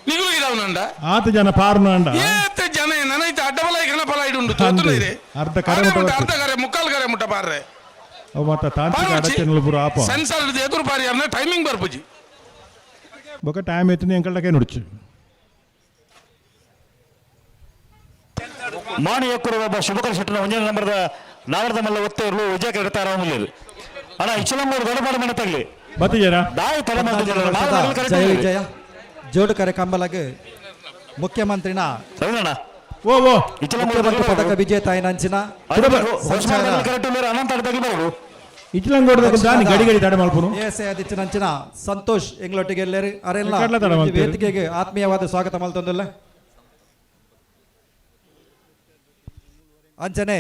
ನಿಗುಲು ಇದಾವನಂಡ ಆತ ಜನ ಪಾರ್ನ ಏತ ಜನ ನನೈತ ಅಡ್ಡಬಲ ಗಣಪಲ ಇಡುಂಡು ತೋತುನ ಇದೆ ಅರ್ಧ ಕರೆ ಮುಟ್ಟ ಅರ್ಧ ಕರೆ ಮುಕ್ಕಾಲು ಕರೆ ಮುಟ್ಟ ಪಾರ್ರೆ ಅವು ಮಾತ ತಾಂತ್ರಿಕ ಅಡಚಣೆಗಳು ಪೂರ ಆಪ ಸೆನ್ಸಾರ್ ಹಿಡ್ದು ಎದುರು ಪಾರಿ ಅನ್ನ ಟೈಮಿಂಗ್ ಬರ್ಪುಜಿ ಬೊಕ ಟೈಮ್ ಎತ್ತಿನ ಎಂಕಲ್ಡಕ್ಕೆ ನುಡಿಚು. ಮಾಣಿ ಎಕ್ಕೂರು ಒಬ್ಬ ಶುಭಕರ್ ಶೆಟ್ಟನ ಒಂದನೇ ನಂಬರ್ದ ನಾವರದ ಮಲ್ಲ ಒತ್ತೆ ಇರಲು ವಿಜಯ ಕರೆತ ಆರಾಮಲ್ಲಿ ಅಣ್ಣ ಇಚ್ಚಲಂಗೋಡು ದೊಡ್ಡ ಮನೆ ತಗಲಿ ಬತ್ತಿಜರ ದಾಯಿ ತಲೆ ಜಯ ವಿಜಯ ಜೋಡು ಕರೆ ಕಂಬಲಗೆ ಮುಖ್ಯಮಂತ್ರಿನ ಓ ಓ ಮುಖ್ಯಮಂತ್ರಿ ಪದಕ ವಿಜೇತ ನಂಚಿನ ನಂಚಿನ ಸಂತೋಷ್ ಎಂಗ್ಲೊಟ್ಟಿಗೆ ಎಲ್ಲರೂ ಅರೆಲ್ಲ ವೇದಿಕೆಗೆ ಆತ್ಮೀಯವಾದ ಸ್ವಾಗತ ಮಲ್ತೊಂದುಲ್ಲ. ಅಂಚನೆ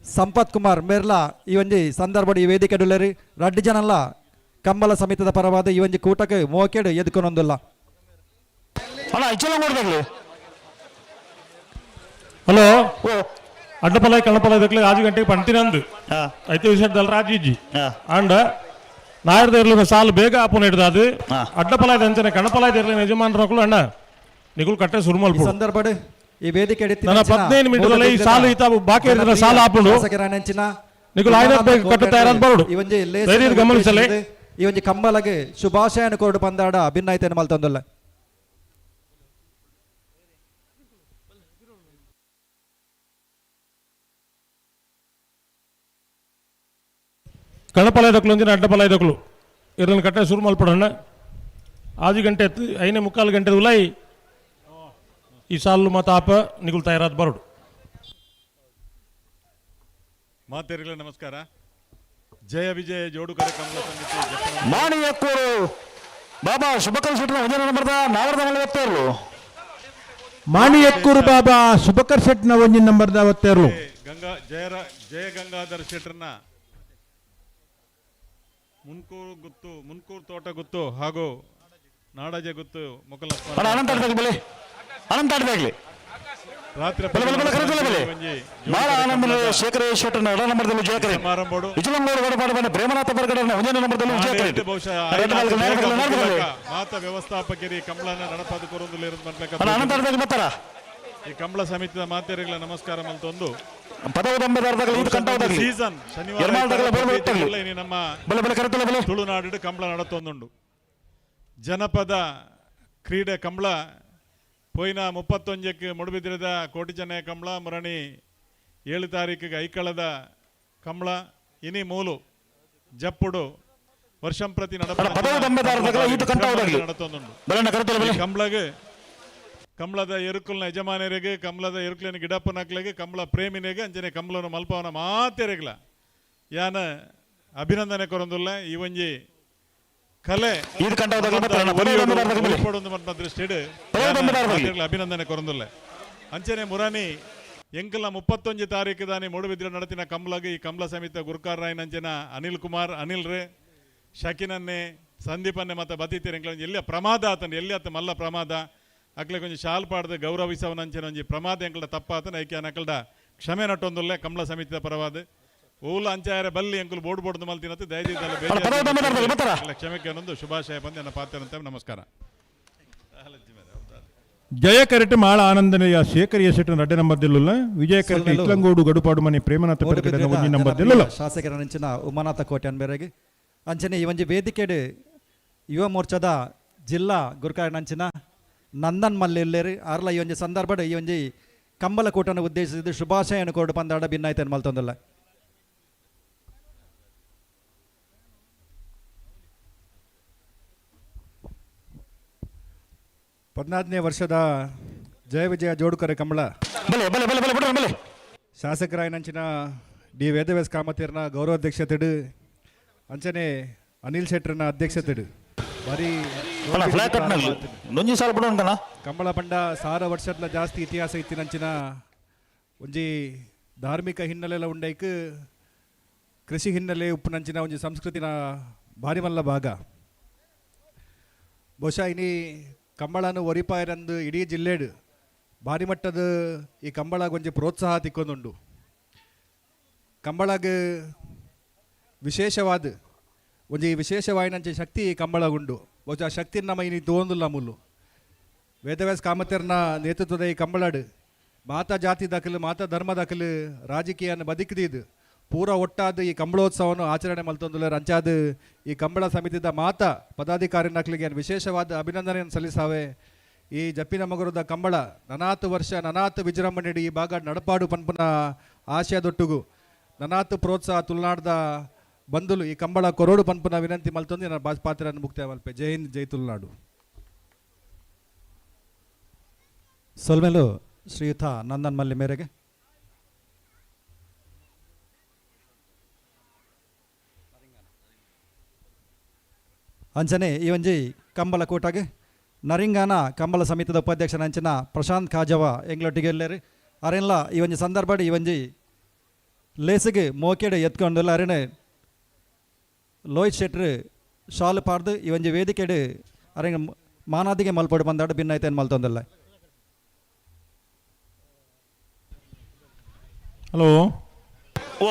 ಸಂಪತ್ ಕುಮಾರ್ ಮೇರ್ಲಾ ಈ ಒಂಜಿ ಸಂದರ್ಭ ಈ ವೇದಿಕೆ ಡುಲ್ಲೆರ್ ರಡ್ಡು ಜನಲ್ಲ ಕಂಬಳ ಸಮಿತಿದ ಪರವಾದ ಈ ಒಂಜಿ ಕೂಟಕ್ಕೆ ಮೋಕೆಡು ಎದ್ಕೊನೊಂದುಲ್ಲ. ಹಲೋ ಅಡ್ಡಪಲ ಕಣ್ಣಪಲ ಇದಕ್ಕೆ ಆಜು ಗಂಟೆಗೆ ಪಂಟಿನಂದು ಐತೆ ವಿಷಯದಲ್ಲಿ ರಾಜೀಜಿ ಅಂಡ ನಾಯರ್ದ ಇರ್ಲಿನ ಸಾಲು ಬೇಗ ಆಪುನ ಹಿಡ್ದು ಅದು ಅಡ್ಡಪಲ ಅಂಚನೆ ಕಣ್ಣಪಲ ಇರ್ಲಿನ ಯಜಮಾನರಕಲು ಅಣ್ಣ ನಿಗುಲ್ ಕಟ್ಟೆ ಸುರುಮಲ್ ಈ ಸಂದರ್ಭಡ್ ಈ ವೇದಿಕೆ 15 ಮಿನಿಟ್ ಈ ಸಾಲು ಈತ ಬಾಕಿ ಇರ್ದಿನ ಸಾಲು ಆಪುಂಡು ನಿಗುಲ್ ಆಯ್ನ ಬೇಗ ಕಟ್ಟು ತಯಾರಾದ ಬರಡು ದಯವಿಟ್ಟು ಗಮನಿಸಲಿ. ಈ ಒಂಜಿ ಕಂಬಲಗೆ ಶುಭಾಶಯನ ಕೋರ್ಡು ಪಂದಾಡ ಭಿನ್ನಾಯ್ತೇನೆ ಮಲ್ತೊಂದುಲ್ಲ. ಕಣಪಲ ಇದಕ್ಕಲು ಒಂದಿನ ಅಡ್ಡಪಲ ಇದಕ್ಕಲು ಇರನ್ನು ಕಟ್ಟೆ ಶುರು ಮಲ್ಪಡಣ್ಣ ಆಜು ಗಂಟೆ ಐನೇ ಮುಕ್ಕಾಲು ಗಂಟೆ ಉಲೈ ಈ ಸಾಲು ಮಾತಾಪ ನಿಗುಲ್ ತಯಾರಾದ ಬರೋಡು. ಮಾತೆರಿಗಳ ನಮಸ್ಕಾರ. ಜಯ ವಿಜಯ ಜೋಡುಕರೆ ಕಂಬಳ ಸಮಿತಿ ಮಾಣಿಯಕ್ಕೂರು ಬಾಬಾ ಶುಭಕರ್ ಶೆಟ್ಟರ್ ಒಂದೇ ನಂಬರ್ದ ನಾವರ್ದ ನಲವತ್ತೇಳು. ಮಾಣಿಯಕ್ಕೂರು ಬಾಬಾ ಶುಭಕರ್ ಶೆಟ್ನ ಒಂಜಿ ನಂಬರ್ದ ಒತ್ತೇರು. ಗಂಗಾ ಜಯರ ಜಯ ಗಂಗಾಧರ್ ಶೆಟ್ಟರ್ನ ಮುನ್ಕೂರು ಗುತ್ತು, ಮುನ್ಕೂರು ತೋಟ ಗುತ್ತು ಹಾಗೂ ನಾಡಜೆ ಗುತ್ತು ಮೊಕಲ ಅಣ್ಣ, ಅನಂತ ಆಡ್ದಾಗ್ಲಿ ಬಲೆ, ಅನಂತ ಆಡ್ದಾಗ್ಲಿ. ರಾತ್ರಿ ಬಲೆ, ಬಲೆ, ಬಲೆ, ಕರೆತಲೆ ಬಲೆ. ಬಾಳ ಆನಂದ ಶೇಖರ ಶೆಟ್ಟರ್ನ ಎರಡನೇ ನಂಬರ್ದಲ್ಲಿ ಜಯಕರೆ. ಸಮಾರಂಭೋಡು. ವಿಜಯನಗರ ಗಡಪಾಡ ಬಂದ ಪ್ರೇಮನಾಥ ಬರ್ಗಡನ ಒಂದನೇ ನಂಬರ್ದಲ್ಲಿ ವಿಜಯಕರೆ. ಬಹುಶಃ ಎರಡು ನಾಲ್ಕು, ನಾಲ್ಕು, ನಾಲ್ಕು, ನಾಲ್ಕು. ಮಾತ ವ್ಯವಸ್ಥಾಪಕರಿ ಕಂಬಳನ ನಡಪಾದ ಕೊರೊಂದುಲ್ಲ ಅಣ್ಣ, ಅನಂತ ಆಡ್ದಾಗ್ಲಿ ಬರ್ತಾರ. ಈ ಕಂಬಳ ಸಮಿತಿಯ ಮಾತೆರಿಗಳ ನಮಸ್ಕಾರ ಮಲ್ತೊಂದು ಪದವದಂಬದಾರ್ದಾಗಲಿ ಇದು ಕಂಠವದಾಗಲಿ. ಸೀಸನ್ ಶನಿವಾರ ಎರ್ಮಾಲ್ದಾಗಲ ಐತಾರ ಬೋರ್ಡ್ ಪ್ರತಿ ಒತ್ತಾಗಲಿ. ತಿಂಗಳ ಇನಿ ನಮ್ಮ ಬಲೆ, ಬಲೆ, ಕರೆತಲೆ ಬಲೆ. ತುಳುನಾಡು ಕಂಬಳ ನಡತೊಂದುಂಡು. ಜನಪದ ಕ್ರೀಡೆ ಕಂಬಳ ಪೋಯಿನ 31ಕ್ಕೆ ಮುಡುಬಿದ್ರದ ಕೋಟಿ ಚೆನ್ನಯ ಕಂಬಳ, ಮುರಣಿ 7 ತಾರೀಕಿಗೆ ಐಕಳದ ಕಂಬಳ, ಇನಿ ಮೂಲು ಜಪ್ಪುಡು ವರ್ಷಂ ಪ್ರತಿ ಅಣ್ಣ, ಪದವದಂಬದಾರ್ದಾಗಲ ಇದು ಕಂಠವದಾಗಲಿ. ನಡತೊಂದುಂಡು. ಬಲಣ್ಣ, ಕರೆತಲೆ ಬಲೆ. ಈ ಕಂಬಳಗೆ ಕಂಬಳದ ಎರುಕುಲ್ನ ಯಜಮಾನರಿಗೆ, ಕಂಬಳದ ಎರುಕುಲಿನ ಗಿಡಪ್ಪನಕ್ಲಿಗೆ, ಕಂಬಳ ಪ್ರೇಮಿನಿಗೆ, ಅಂಚನೆ ಕಂಬಳನ ಮಲ್ಪವನ ಮಾತೆರೆಗ್ಲ ಯಾನ ಅಭಿನಂದನೆ ಕೊರೊಂದುಲ್ಲ. ಈ ಒಂಜಿ ಕಲೆ ಇದು ಕಂಠವದಾಗಲಿ ಬರ್ತಾರ. ಅಣ್ಣ, ಪದವದಂಬದಾರ್ದಾಗಲಿ ಬಲೆ. ಒಲಿಪೊಡೊಂದು ಮನ್ಪ ದೃಷ್ಟಿಡ್ ಪದವದಂಬದಾರ್ದಾಗಲಿ. ಮಾತೆರೆಗ್ಲ ಅಭಿನಂದನೆ ಕೊರೊಂದುಲ್ಲ. ಅಂಚನೆ ಮುರಾನಿ ಎಂಕಲ್ನ 31 ತಾರೀಕು ದಾನಿ ಮೂಡುಬಿದ್ರೆ ನಡತಿನ ಕಂಬಳಗೆ ಈ ಕಂಬಳ ಸಮಿತಿ ಗುರುಕಾರ ರಾಯನಂಚನ ಅನಿಲ್ ಕುಮಾರ್, ಅನಿಲ್ ರೇ, ಶಕಿನನ್ನೇ, ಸಂದೀಪನ್ನೇ ಮತ್ತೆ ಬತ್ತಿತ್ತೀರ ಎಂಕಲ್ ಎಲ್ಲಿ ಪ್ರಮಾದ ಆತನ, ಎಲ್ಲಿ ಆತ ಮಲ್ಲ ಪ್ರಮಾದ ಅಕ್ಲೆ ಕೊಂಚ ಶಾಲ್ ಪಾಡ್ದು ಗೌರವಿಸವನಂಚನ ಒಂಜಿ ಪ್ರಮಾದ ಎಂಕಲ್ಡ ತಪ್ಪಾತನ ಐಕೆ ಅನಕಲ್ಡ ಕ್ಷಮೆ ನಟ್ಟೊಂದುಲ್ಲೆ ಕಂಬಳ ಸಮಿತಿದ ಪರವಾದ ಓಲ ಅಂಚಾಯರ ಬಲ್ಲಿ ಎಂಕುಲು ಬೋರ್ಡ್ ಬೋರ್ಡ್ ಮಲ್ತಿನತ್ತು ದಯದೀದಲ್ಲ ಅಲ್ಲ, ಪದವು ದಂಬದಾರ್ದಾಗಲಿ ಬರ್ತಾರ. ಕ್ಷಮೆಗೆ ಅನ್ನೊಂದು ಶುಭಾಶಯ ಬಂದು ನನ್ನ ಪಾತ್ರ ಅಂತ ನಮಸ್ಕಾರ. ಜಯ ಕರೆಟ್ ಮಾಳ ಆನಂದನೆಯ ಶೇಖರ್ ಶೆಟ್ಟನ ರಡ್ಡೆ ನಂಬರ್ ದಿಲ್ಲುಲ್ಲ. ವಿಜಯ ಕರೆಟ್ ಸೊಲ್ಮೆಲು. ಇತ್ಲಂಗೋಡು ಗಡುಪಾಡು ಮನೆ ಪ್ರೇಮನಾಥ ಪೆರ್ಗಡೆನ ಒಂಜಿ ನಂಬರ್ ದಿಲ್ಲುಲ್ಲ. ಶಾಸಕರ ನಂಚಿನ ಉಮಾನಾಥ ಕೋಟೆ ಅನ್ಬೇರೆಗೆ ಅಂಚನೆ ಈ ಒಂಜಿ ವೇದಿಕೆಡ್ ಯುವ ಮೋರ್ಚಾದ ಜಿಲ್ಲಾ ಗುರುಕಾರ ನಂಚಿನ ನಂದನ್ ಮಲ್ಲೆಲ್ಲೇರು ಆರ್ಲ ಈ ಒಂಜಿ ಸಂದರ್ಭಡ್ ಈ ಒಂಜಿ ಕಂಬಳ ಕೂಟನ ಉದ್ದೇಶಿಸಿದ ಶುಭಾಶಯನ ಕೋಡು ಪಂದಾಡ ಭಿನ್ನಾಯ್ತೇನೆ ಮಲ್ತೊಂದಲ್ಲ. 14ನೇ ವರ್ಷದ ಜಯ ವಿಜಯ ಜೋಡುಕರೆ ಕಂಬಳ ಬಲೆ ಬಲೆ ಬಲೆ ಬಲೆ ಬಲೆ ಬಲೆ. ಶಾಸಕರಾಯನಂಚಿನ ಡಿ ವೇದವ್ಯಾಸ್ ಕಾಮತಿರ್ನ ಗೌರವಾಧ್ಯಕ್ಷತೆಡು ಅಂಚನೆ ಅನಿಲ್ ಶೆಟ್ಟರ್ನ ಅಧ್ಯಕ್ಷತೆಡು ಬಾರಿ ಅಣ್ಣ, ಫ್ಲಾಗ್ ಕಟ್ ಮಾಡ್ಲಿ. ಒಂಜಿ ಸಾಲ ಬಿಡು ಉಂಟಣ್ಣ. ಕಂಬಳ ಪಂಡ 1000 ವರ್ಷದ ಜಾಸ್ತಿ ಇತಿಹಾಸ ಇತ್ತಿನಂಚಿನ ಒಂಜಿ ಧಾರ್ಮಿಕ ಹಿನ್ನೆಲೆಲ ಉಂಡೈಕ್ ಕೃಷಿ ಹಿನ್ನೆಲೆ ಉಪ್ಪುನಂಚಿನ ಒಂಜಿ ಸಂಸ್ಕೃತಿನ ಭಾರಿ ಮಲ್ಲ ಭಾಗ. ಬಹುಶಃ ಇನಿ ಕಂಬಳನು ಒರಿಪಾಯರಂದು ಇಡೀ ಜಿಲ್ಲೆಡು ಭಾರಿ ಮಟ್ಟದ ಈ ಕಂಬಳಗ್ ಒಂಜಿ ಪ್ರೋತ್ಸಾಹ ತಿಕ್ಕೊಂದುಂಡು. ಕಂಬಳಗ್ ವಿಶೇಷವಾದ ಒಂಜಿ ವಿಶೇಷವಾಯಿನಂಚೆ ಶಕ್ತಿ ಈ ಕಂಬಳಗುಂಡು. ಬಹುಶಃ ಶಕ್ತಿ ನಮ್ಮ ಇನಿ ತೋಂದುಲ್ಲ ಮುಲ್ಲು. ವೇದವ್ಯಾಸ ಕಾಮತೆರ್ನ ನೇತೃತ್ವದ ಈ ಕಂಬಳಡು ಮಾತಾ ಜಾತಿ ದಾಖಲು ಮಾತಾ ಧರ್ಮ ದಾಖಲು ರಾಜಕೀಯನ ಬದುಕಿದಿದ್ದು ಪೂರ ಒಟ್ಟಾದ ಈ ಕಂಬಳೋತ್ಸವವನ್ನು ಆಚರಣೆ ಮಲ್ತೊಂದುಲ್ಲೆರ್. ಅಂಚಾದ ಈ ಕಂಬಳ ಸಮಿತಿದ ಮಾತಾ ಪದಾಧಿಕಾರಿ ನಕ್ಲಿಗೆ ವಿಶೇಷವಾದ ಅಭಿನಂದನೆಯನ್ನು ಸಲ್ಲಿಸಾವೆ. ಈ ಜಪ್ಪಿನ ಮಗರದ ಕಂಬಳ ನನಾತು ವರ್ಷ ನನಾತು ವಿಜೃಂಭಣೆಡು ಈ ಭಾಗ ನಡಪಾಡು ಪನ್ಪುನ ಆಶಯದೊಟ್ಟುಗು ನನಾತು ಪ್ರೋತ್ಸಾಹ ತುಳುನಾಡ್ದ ಬಂಧುಲು ಈ ಕಂಬಳ ಕೊರೋಡು ಪನ್ಪುನ ವಿನಂತಿ ಮಲ್ತೊಂದು ನನ್ನ ಪಾತ್ರವನ್ನು ಮುಕ್ತಾಯ ಮಲ್ಪೆ. ಜೈ ಹಿಂದ್, ಜೈ ತುಳುನಾಡು. ಸೊಲ್ಮೆಲು ಶ್ರೀಯುತ ನಂದನ್ ಮಲ್ಲಿ ಮೇರೆಗೆ. ಅಂಚನೆ ಈ ಒಂಜಿ ಕಂಬಳ ಕೂಟಗೆ ನರಿಂಗಾನ ಕಂಬಳ ಸಮಿತಿದ ಉಪಾಧ್ಯಕ್ಷನ ಅಂಚಿನ ಪ್ರಶಾಂತ್ ಕಾಜವ ಎಂಗ್ಲೊಟ್ಟಿಗೆ ಎಲ್ಲೇರಿ ಅರೆನ್ಲ ಈ ಒಂಜಿ ಸಂದರ್ಭಡ್ ಈ ಒಂಜಿ ಲೇಸಿಗೆ ಮೋಕೆಡ್ ಎತ್ಕೊಂಡುಲ್ಲ ಅರೆನೆ ಲೋಹಿತ್ ಶೆಟ್ರು ಶಾಲು ಪಾಡ್ದು ಈ ಒಂಜಿ ವೇದಿಕೆಡ್ ಅರೆಂಗ ಮಾನಾದಿಗೆ ಮಲ್ಪೊಡು ಬಂದಾಡು ಭಿನ್ನೈತೇನು ಮಲ್ತೊಂದಲ್ಲ. ಹಲೋ. ಓ.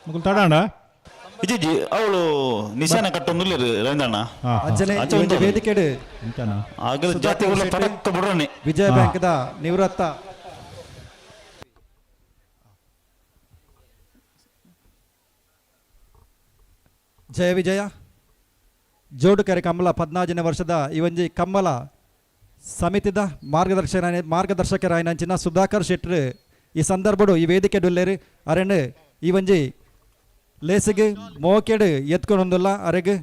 ಮುಕುಲ್ ತಡಾಂಡ? ಇಜ್ಜಿ ಅವಳು ನಿಶಾನ ಕಟ್ಟೊಂದುಲ್ಲೆರ್ ರವೀಂದ್ರಣ್ಣ. ಅಂಚನೆ ಈ ಒಂಜಿ ವೇದಿಕೆಡ್ ಆಗಲ ಜಾತಿ ಉಳ್ಳ ಪಟಕ್ಕ ಬುಡ್ರನೆ. ವಿಜಯ ಬ್ಯಾಂಕ್ದ ನಿವೃತ್ತ ಜಯ ವಿಜಯ ಜೋಡುಕೆರೆ ಕಂಬಳ 14ನೇ ವರ್ಷದ ಈ ಒಂಜಿ ಕಂಬಳ ಸಮಿತಿದ ಮಾರ್ಗದರ್ಶಕರಾಯಿನಂಚಿನ ಸುಧಾಕರ್ ಶೆಟ್ರು ಈ ಸಂದರ್ಭಡು ಈ ವೇದಿಕೆ ಡುಲ್ಲೇರು ಅರೆನ್ ಈ ಒಂಜಿ ಲೇಸಿಗೆ ಮೋಕೆಡ್ ಎತ್ಕೊಂಡೊಂದುಲ್ಲ ಅರೆಗ್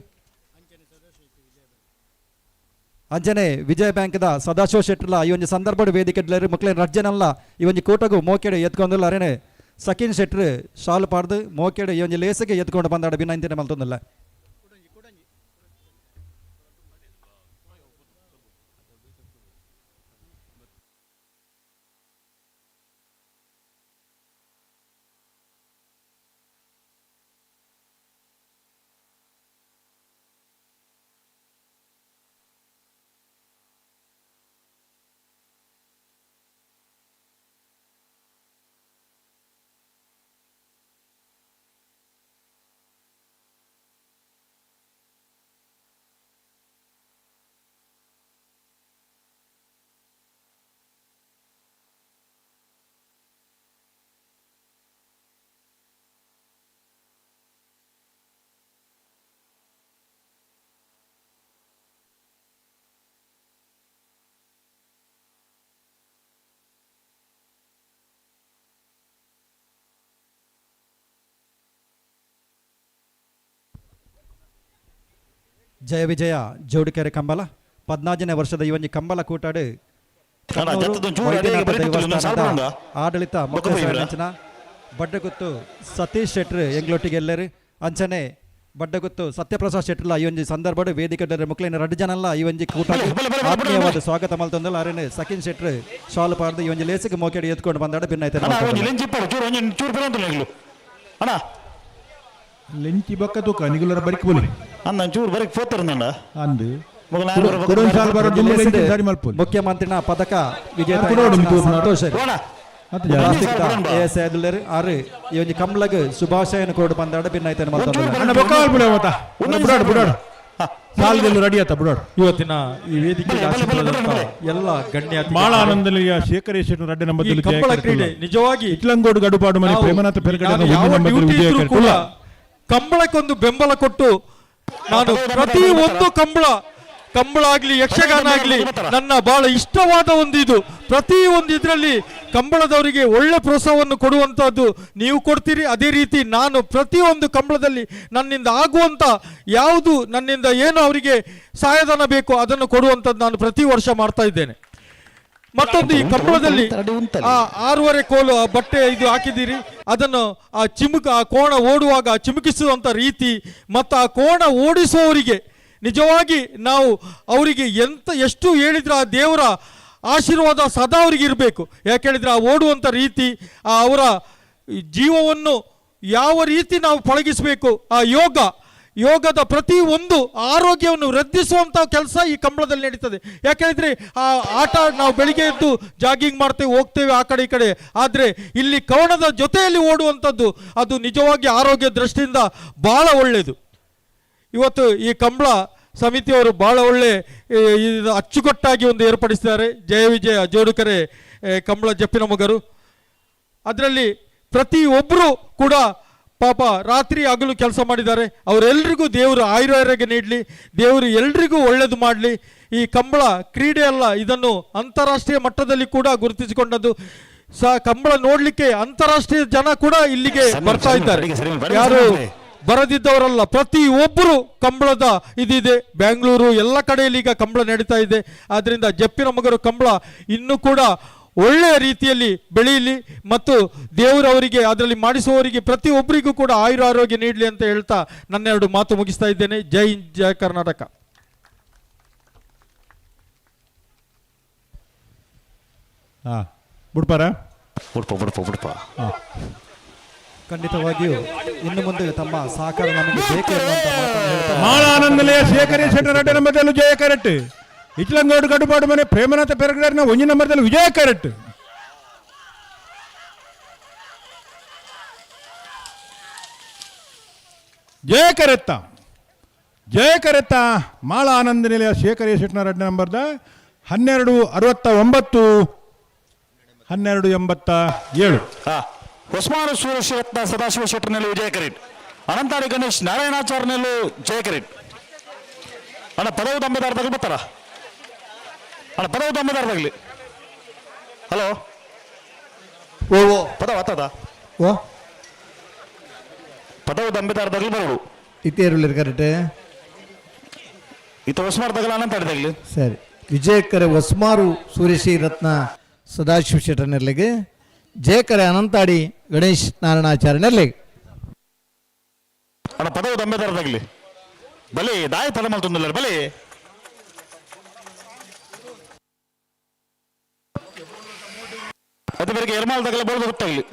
ಅಂಚನೆ ವಿಜಯ ಬ್ಯಾಂಕ್ದ ಸದಾಶಿವ ಶೆಟ್ಟರ್ಲ ಈ ಒಂಜಿ ಸಂದರ್ಭಡ್ ವೇದಿಕೆ ಮುಕ್ಲೇನ್ ರಡ್ಜನಲ್ಲ ಈ ಒಂಜಿ ಕೂಟಗು ಮೋಕೆಡ್ ಎತ್ಕೊಂದುಲ್ಲ. ಅರೇನೆ ಸಕಿನ್ ಶೆಟ್ರು ಶಾಲು ಪಾಡ್ದು ಮೋಕೆಡ್ ಈ ಒಂಜಿ ಲೇಸಿಗೆ ಎತ್ಕೊಂಡು ಬಂದಾಡ ಬಿನ್ನಂತಿನ ಮಲ್ತೊಂದುಲ್ಲ. ಜಯ ವಿಜಯ ಜೋಡಿಕೆರೆ ಕಂಬಳ 14ನೇ ವರ್ಷದ ಈ ಒಂಜಿ ಕಂಬಳ ಕೂಟಾಡು ದೇವಸ್ಥಾನದ ಆಡಳಿತ ಮುಖ್ಯಸ್ಥರ ಬಡ್ಡಗುತ್ತು ಸತೀಶ್ ಶೆಟ್ರು ಎಂಗ್ಲೊಟ್ಟಿಗೆ ಎಲ್ಲರು ಅಂಚನೆ ಬಡ್ಡಗುತ್ತು ಸತ್ಯಪ್ರಸಾದ್ ಶೆಟ್ಟರ್ಲ ಈ ಒಂಜಿ ಸಂದರ್ಭಡ್ ವೇದಿಕೆ ಮುಕ್ಲೇನ ರಡ್ಡು ಜನಲ್ಲ ಈ ಒಂಜಿ ಕೂಟ ಆತ್ಮೀಯವಾದ ಸ್ವಾಗತ ಮಲ್ತೊಂದುಲ್ಲ. ಅರೇನೆ ಸಕಿನ್ ಶೆಟ್ರು ಶಾಲು ಪಾಡ್ದು ಈ ಒಂಜಿ ಲೇಸಿಗೆ ಮೋಕೆಡ್ ಎತ್ಕೊಂಡು ಬಂದಾಡ ಭಿನ್ನೈತೆ. ಲೆಂಚಿ ಬೊಕ್ಕ ತೂಕ ನಿಗುಲರ ಬರಿಕ್ ಬೋಲಿ ಅಂದ ಚೂರು ಬರಿಕ್ ಪೋತರಂದ ಅಂದು ಮುಖ್ಯಮಂತ್ರಿನ ಪದಕ ವಿಜೇತ ಸಂತೋಷ್ ಆರು ಈ ಒಂಜಿ ಕಮ್ಲಗ್ ಶುಭಾಶಯನ ಕೊಡು ಬಂದಾಡ ಭಿನ್ನೈತೆ. ರೆಡಿ ಆತ ಬುಡಾಡು. ಇವತ್ತಿನ ಈ ವೇದಿಕೆ ಎಲ್ಲ ಗಣ್ಯ ಮಾಳಾನಂದಲಿಯ ಶೇಖರೇಶ್ ರಡ್ಡೆ ನಂಬರ್ ಕಂಬಳ ಕ್ರೀಡೆ ನಿಜವಾಗಿ ಇಟ್ಲಂಗೋಡು ಗಡುಪಾಡು ಮನೆ ಪ್ರೇಮನಾಥ ಪೆರ್ಗಡೆ ಕಂಬಳಕ್ಕೊಂದು ಬೆಂಬಲ ಕೊಟ್ಟು ನಾನು ಪ್ರತಿ ಒಂದು ಕಂಬಳ ಕಂಬಳ ಆಗಲಿ ಯಕ್ಷಗಾನ ಆಗಲಿ ನನ್ನ ಬಹಳ ಇಷ್ಟವಾದ ಒಂದು ಇದು. ಪ್ರತಿ ಒಂದು ಇದರಲ್ಲಿ ಕಂಬಳದವರಿಗೆ ಒಳ್ಳೆ ಪ್ರೋತ್ಸಾಹವನ್ನು ಕೊಡುವಂಥದ್ದು ನೀವು ಕೊಡ್ತೀರಿ. ಅದೇ ರೀತಿ ನಾನು ಪ್ರತಿಯೊಂದು ಕಂಬಳದಲ್ಲಿ ನನ್ನಿಂದ ಆಗುವಂಥ ಯಾವುದು ನನ್ನಿಂದ ಏನು ಅವರಿಗೆ ಸಹಾಯಧನ ಬೇಕು ಅದನ್ನು ಕೊಡುವಂಥದ್ದು ನಾನು ಪ್ರತಿ ವರ್ಷ ಮಾಡ್ತಾ ಇದ್ದೇನೆ. ಮತ್ತೊಂದು ಈ ಕಂಬಳದಲ್ಲಿ ಆ 6.5 ಕೋಲು ಆ ಬಟ್ಟೆ ಇದು ಹಾಕಿದ್ದೀರಿ, ಅದನ್ನು ಆ ಚಿಮುಕ ಆ ಕೋಣ ಓಡುವಾಗ ಚಿಮುಕಿಸುವಂಥ ರೀತಿ ಮತ್ತು ಆ ಕೋಣ ಓಡಿಸುವವರಿಗೆ ನಿಜವಾಗಿ ನಾವು ಅವರಿಗೆ ಎಂತ ಎಷ್ಟು ಹೇಳಿದ್ರೆ ಆ ದೇವರ ಆಶೀರ್ವಾದ ಸದಾ ಅವರಿಗೆ ಇರಬೇಕು. ಯಾಕೆ ಹೇಳಿದರೆ ಆ ಓಡುವಂಥ ರೀತಿ, ಆ ಅವರ ಜೀವವನ್ನು ಯಾವ ರೀತಿ ನಾವು ಪಳಗಿಸಬೇಕು, ಆ ಯೋಗ ಯೋಗದ ಪ್ರತಿ ಒಂದು ಆರೋಗ್ಯವನ್ನು ವೃದ್ಧಿಸುವಂಥ ಕೆಲಸ ಈ ಕಂಬಳದಲ್ಲಿ ನಡೀತದೆ. ಯಾಕೆಂದರೆ ಆ ಆಟ ನಾವು ಬೆಳಿಗ್ಗೆ ಎದ್ದು ಜಾಗಿಂಗ್ ಮಾಡ್ತೇವೆ, ಹೋಗ್ತೇವೆ ಆ ಕಡೆ ಈ ಕಡೆ, ಆದರೆ ಇಲ್ಲಿ ಕವಣದ ಜೊತೆಯಲ್ಲಿ ಓಡುವಂಥದ್ದು ಅದು ನಿಜವಾಗಿ ಆರೋಗ್ಯ ದೃಷ್ಟಿಯಿಂದ ಭಾಳ ಒಳ್ಳೆಯದು. ಇವತ್ತು ಈ ಕಂಬಳ ಸಮಿತಿಯವರು ಭಾಳ ಒಳ್ಳೆ ಇದು ಅಚ್ಚುಕಟ್ಟಾಗಿ ಒಂದು ಏರ್ಪಡಿಸಿದ್ದಾರೆ. ಜಯ ವಿಜಯ ಜೋಡುಕರೆ ಕಂಬಳ ಜಪ್ಪಿನ ಮಗರು, ಅದರಲ್ಲಿ ಪ್ರತಿಯೊಬ್ಬರು ಕೂಡ ಪಾಪ ರಾತ್ರಿ ಹಗಲು ಕೆಲಸ ಮಾಡಿದ್ದಾರೆ. ಅವರೆಲ್ಲರಿಗೂ ದೇವರು ಆಯುರಾರೋಗ್ಯ ನೀಡಲಿ, ದೇವರು ಎಲ್ರಿಗೂ ಒಳ್ಳೆಯದು ಮಾಡಲಿ. ಈ ಕಂಬಳ ಕ್ರೀಡೆ ಅಲ್ಲ, ಇದನ್ನು ಅಂತಾರಾಷ್ಟ್ರೀಯ ಮಟ್ಟದಲ್ಲಿ ಕೂಡ ಗುರುತಿಸಿಕೊಂಡದ್ದು. ಕಂಬಳ ನೋಡಲಿಕ್ಕೆ ಅಂತಾರಾಷ್ಟ್ರೀಯ ಜನ ಕೂಡ ಇಲ್ಲಿಗೆ ಬರ್ತಾ ಇದ್ದಾರೆ, ಯಾರು ಬರದಿದ್ದವರಲ್ಲ. ಪ್ರತಿ ಒಬ್ಬರು ಕಂಬಳದ ಇದಿದೆ. ಬೆಂಗಳೂರು ಎಲ್ಲ ಕಡೆಯಲ್ಲಿ ಈಗ ಕಂಬಳ ನಡೀತಾ ಇದೆ. ಆದ್ದರಿಂದ ಜಪ್ಪಿನ ಮಗರು ಕಂಬಳ ಇನ್ನೂ ಕೂಡ ಒಳ್ಳೆಯ ರೀತಿಯಲ್ಲಿ ಬೆಳೆಯಲಿ ಮತ್ತು ದೇವರವರಿಗೆ ಅದರಲ್ಲಿ ಮಾಡಿಸುವವರಿಗೆ ಪ್ರತಿಯೊಬ್ಬರಿಗೂ ಕೂಡ ಆಯುರ ಆರೋಗ್ಯ ನೀಡಲಿ ಅಂತ ಹೇಳ್ತಾ ನನ್ನೆರಡು ಮಾತು ಮುಗಿಸ್ತಾ ಇದ್ದೇನೆ. ಜೈ ಹಿಂದ್, ಜೈ ಕರ್ನಾಟಕ. ಹಾಂ ಬುಡ್ಪಾರ ಬುಡ್ಪ ಬುಡ್ಪ ಬುಡ್ಪ. ಖಂಡಿತವಾಗಿಯೂ ಇನ್ನು ಮುಂದೆ ತಮ್ಮ ಸಹಕಾರ ನಮಗೆ ಬೇಕು ಎನ್ನುವಂತ ಮಾತನ್ನು ಹೇಳ್ತಾ ಮಾಳಾನಂದಲೆಯ ಶೇಖರೇ ಶೆಟ್ಟರ ನಂಬರ್ದಲ್ಲಿ ಜಯ ಕರೆಕ್ಟ್, ಇಚ್ಲಂಗೋಡು ಗಡುಪಾಡು ಮನೆ ಪ್ರೇಮನಾಥ ಪೆರಗಡರ್ನ ಒಂಜಿ ನಂಬರ್ದಲ್ಲಿ ವಿಜಯ ಕರೆಕ್ಟ್. ಜಯ ಕರೆತ್ತ ಜಯ ಕರೆತ್ತ ಮಾಳ ಆನಂದ ನಿಲಯ ಶೇಖರೇ ಶೆಟ್ಟನ ಅಡ್ಡ ನಂಬರ್ದ 1269 1287. ಹೊಸ್ಮಾರು ಸೂರ್ಯಶ್ರೀರತ್ನ ಸದಾಶಿವ ಶೆಟ್ಟರ್ನಲ್ಲೂ ವಿಜಯ ಕರೀಟ್, ಅನಂತಾಡಿ ಗಣೇಶ್ ನಾರಾಯಣಾಚಾರ್ಯನಲ್ಲೂ ಜಯ ಕರೀಟ್. ಅಣ್ಣ ಪದವು ದಂಬೆದಾರದಾಗಲಿ ಬರ್ತಾರ ಅಣ್ಣ, ಪದವು ದಂಬೆದಾರದಾಗಲಿ. ಹಲೋ ಓ ಓ ಪದವು ಆತದ ಓ ಪದವು ದಂಬೆದಾರದಾಗಲಿ ಬರೋಡು ಇತ್ತೇರುಳ್ಳಿರು ಕರೆಕ್ಟ್. ಇತ್ತ ಹೊಸ್ಮಾರ್ ತಗಲ ಅನಂತ ತಗಲಿ. ಸರಿ, ವಿಜಯಕರೆ ಹೊಸ್ಮಾರು ಸೂರ್ಯಶ್ರೀ ರತ್ನ ಸದಾಶಿವ ಶೆಟ್ಟರ್ನೆರ್ಲಿಗೆ, ಜಯಕರೆ ಅನಂತಾಡಿ ಗಣೇಶ್ ನಾರಾಯಣಾಚಾರ್ಯನೆರ್ಲಿಗೆ. ಅಣ್ಣ ಪದವು ದಂಬೆದಾರ ತಗಲಿ. ಬಲಿ ದಾಯ ತಲೆ ಮಲ್ತೊಂದಿಲ್ಲ ಬಲಿ. ಅದು ಬೇರೆ ಎರ್ಮಾಲ್ ತಗಲ ಬೋಳ್ದು ಗೊತ್ತಾಗ್ಲಿ.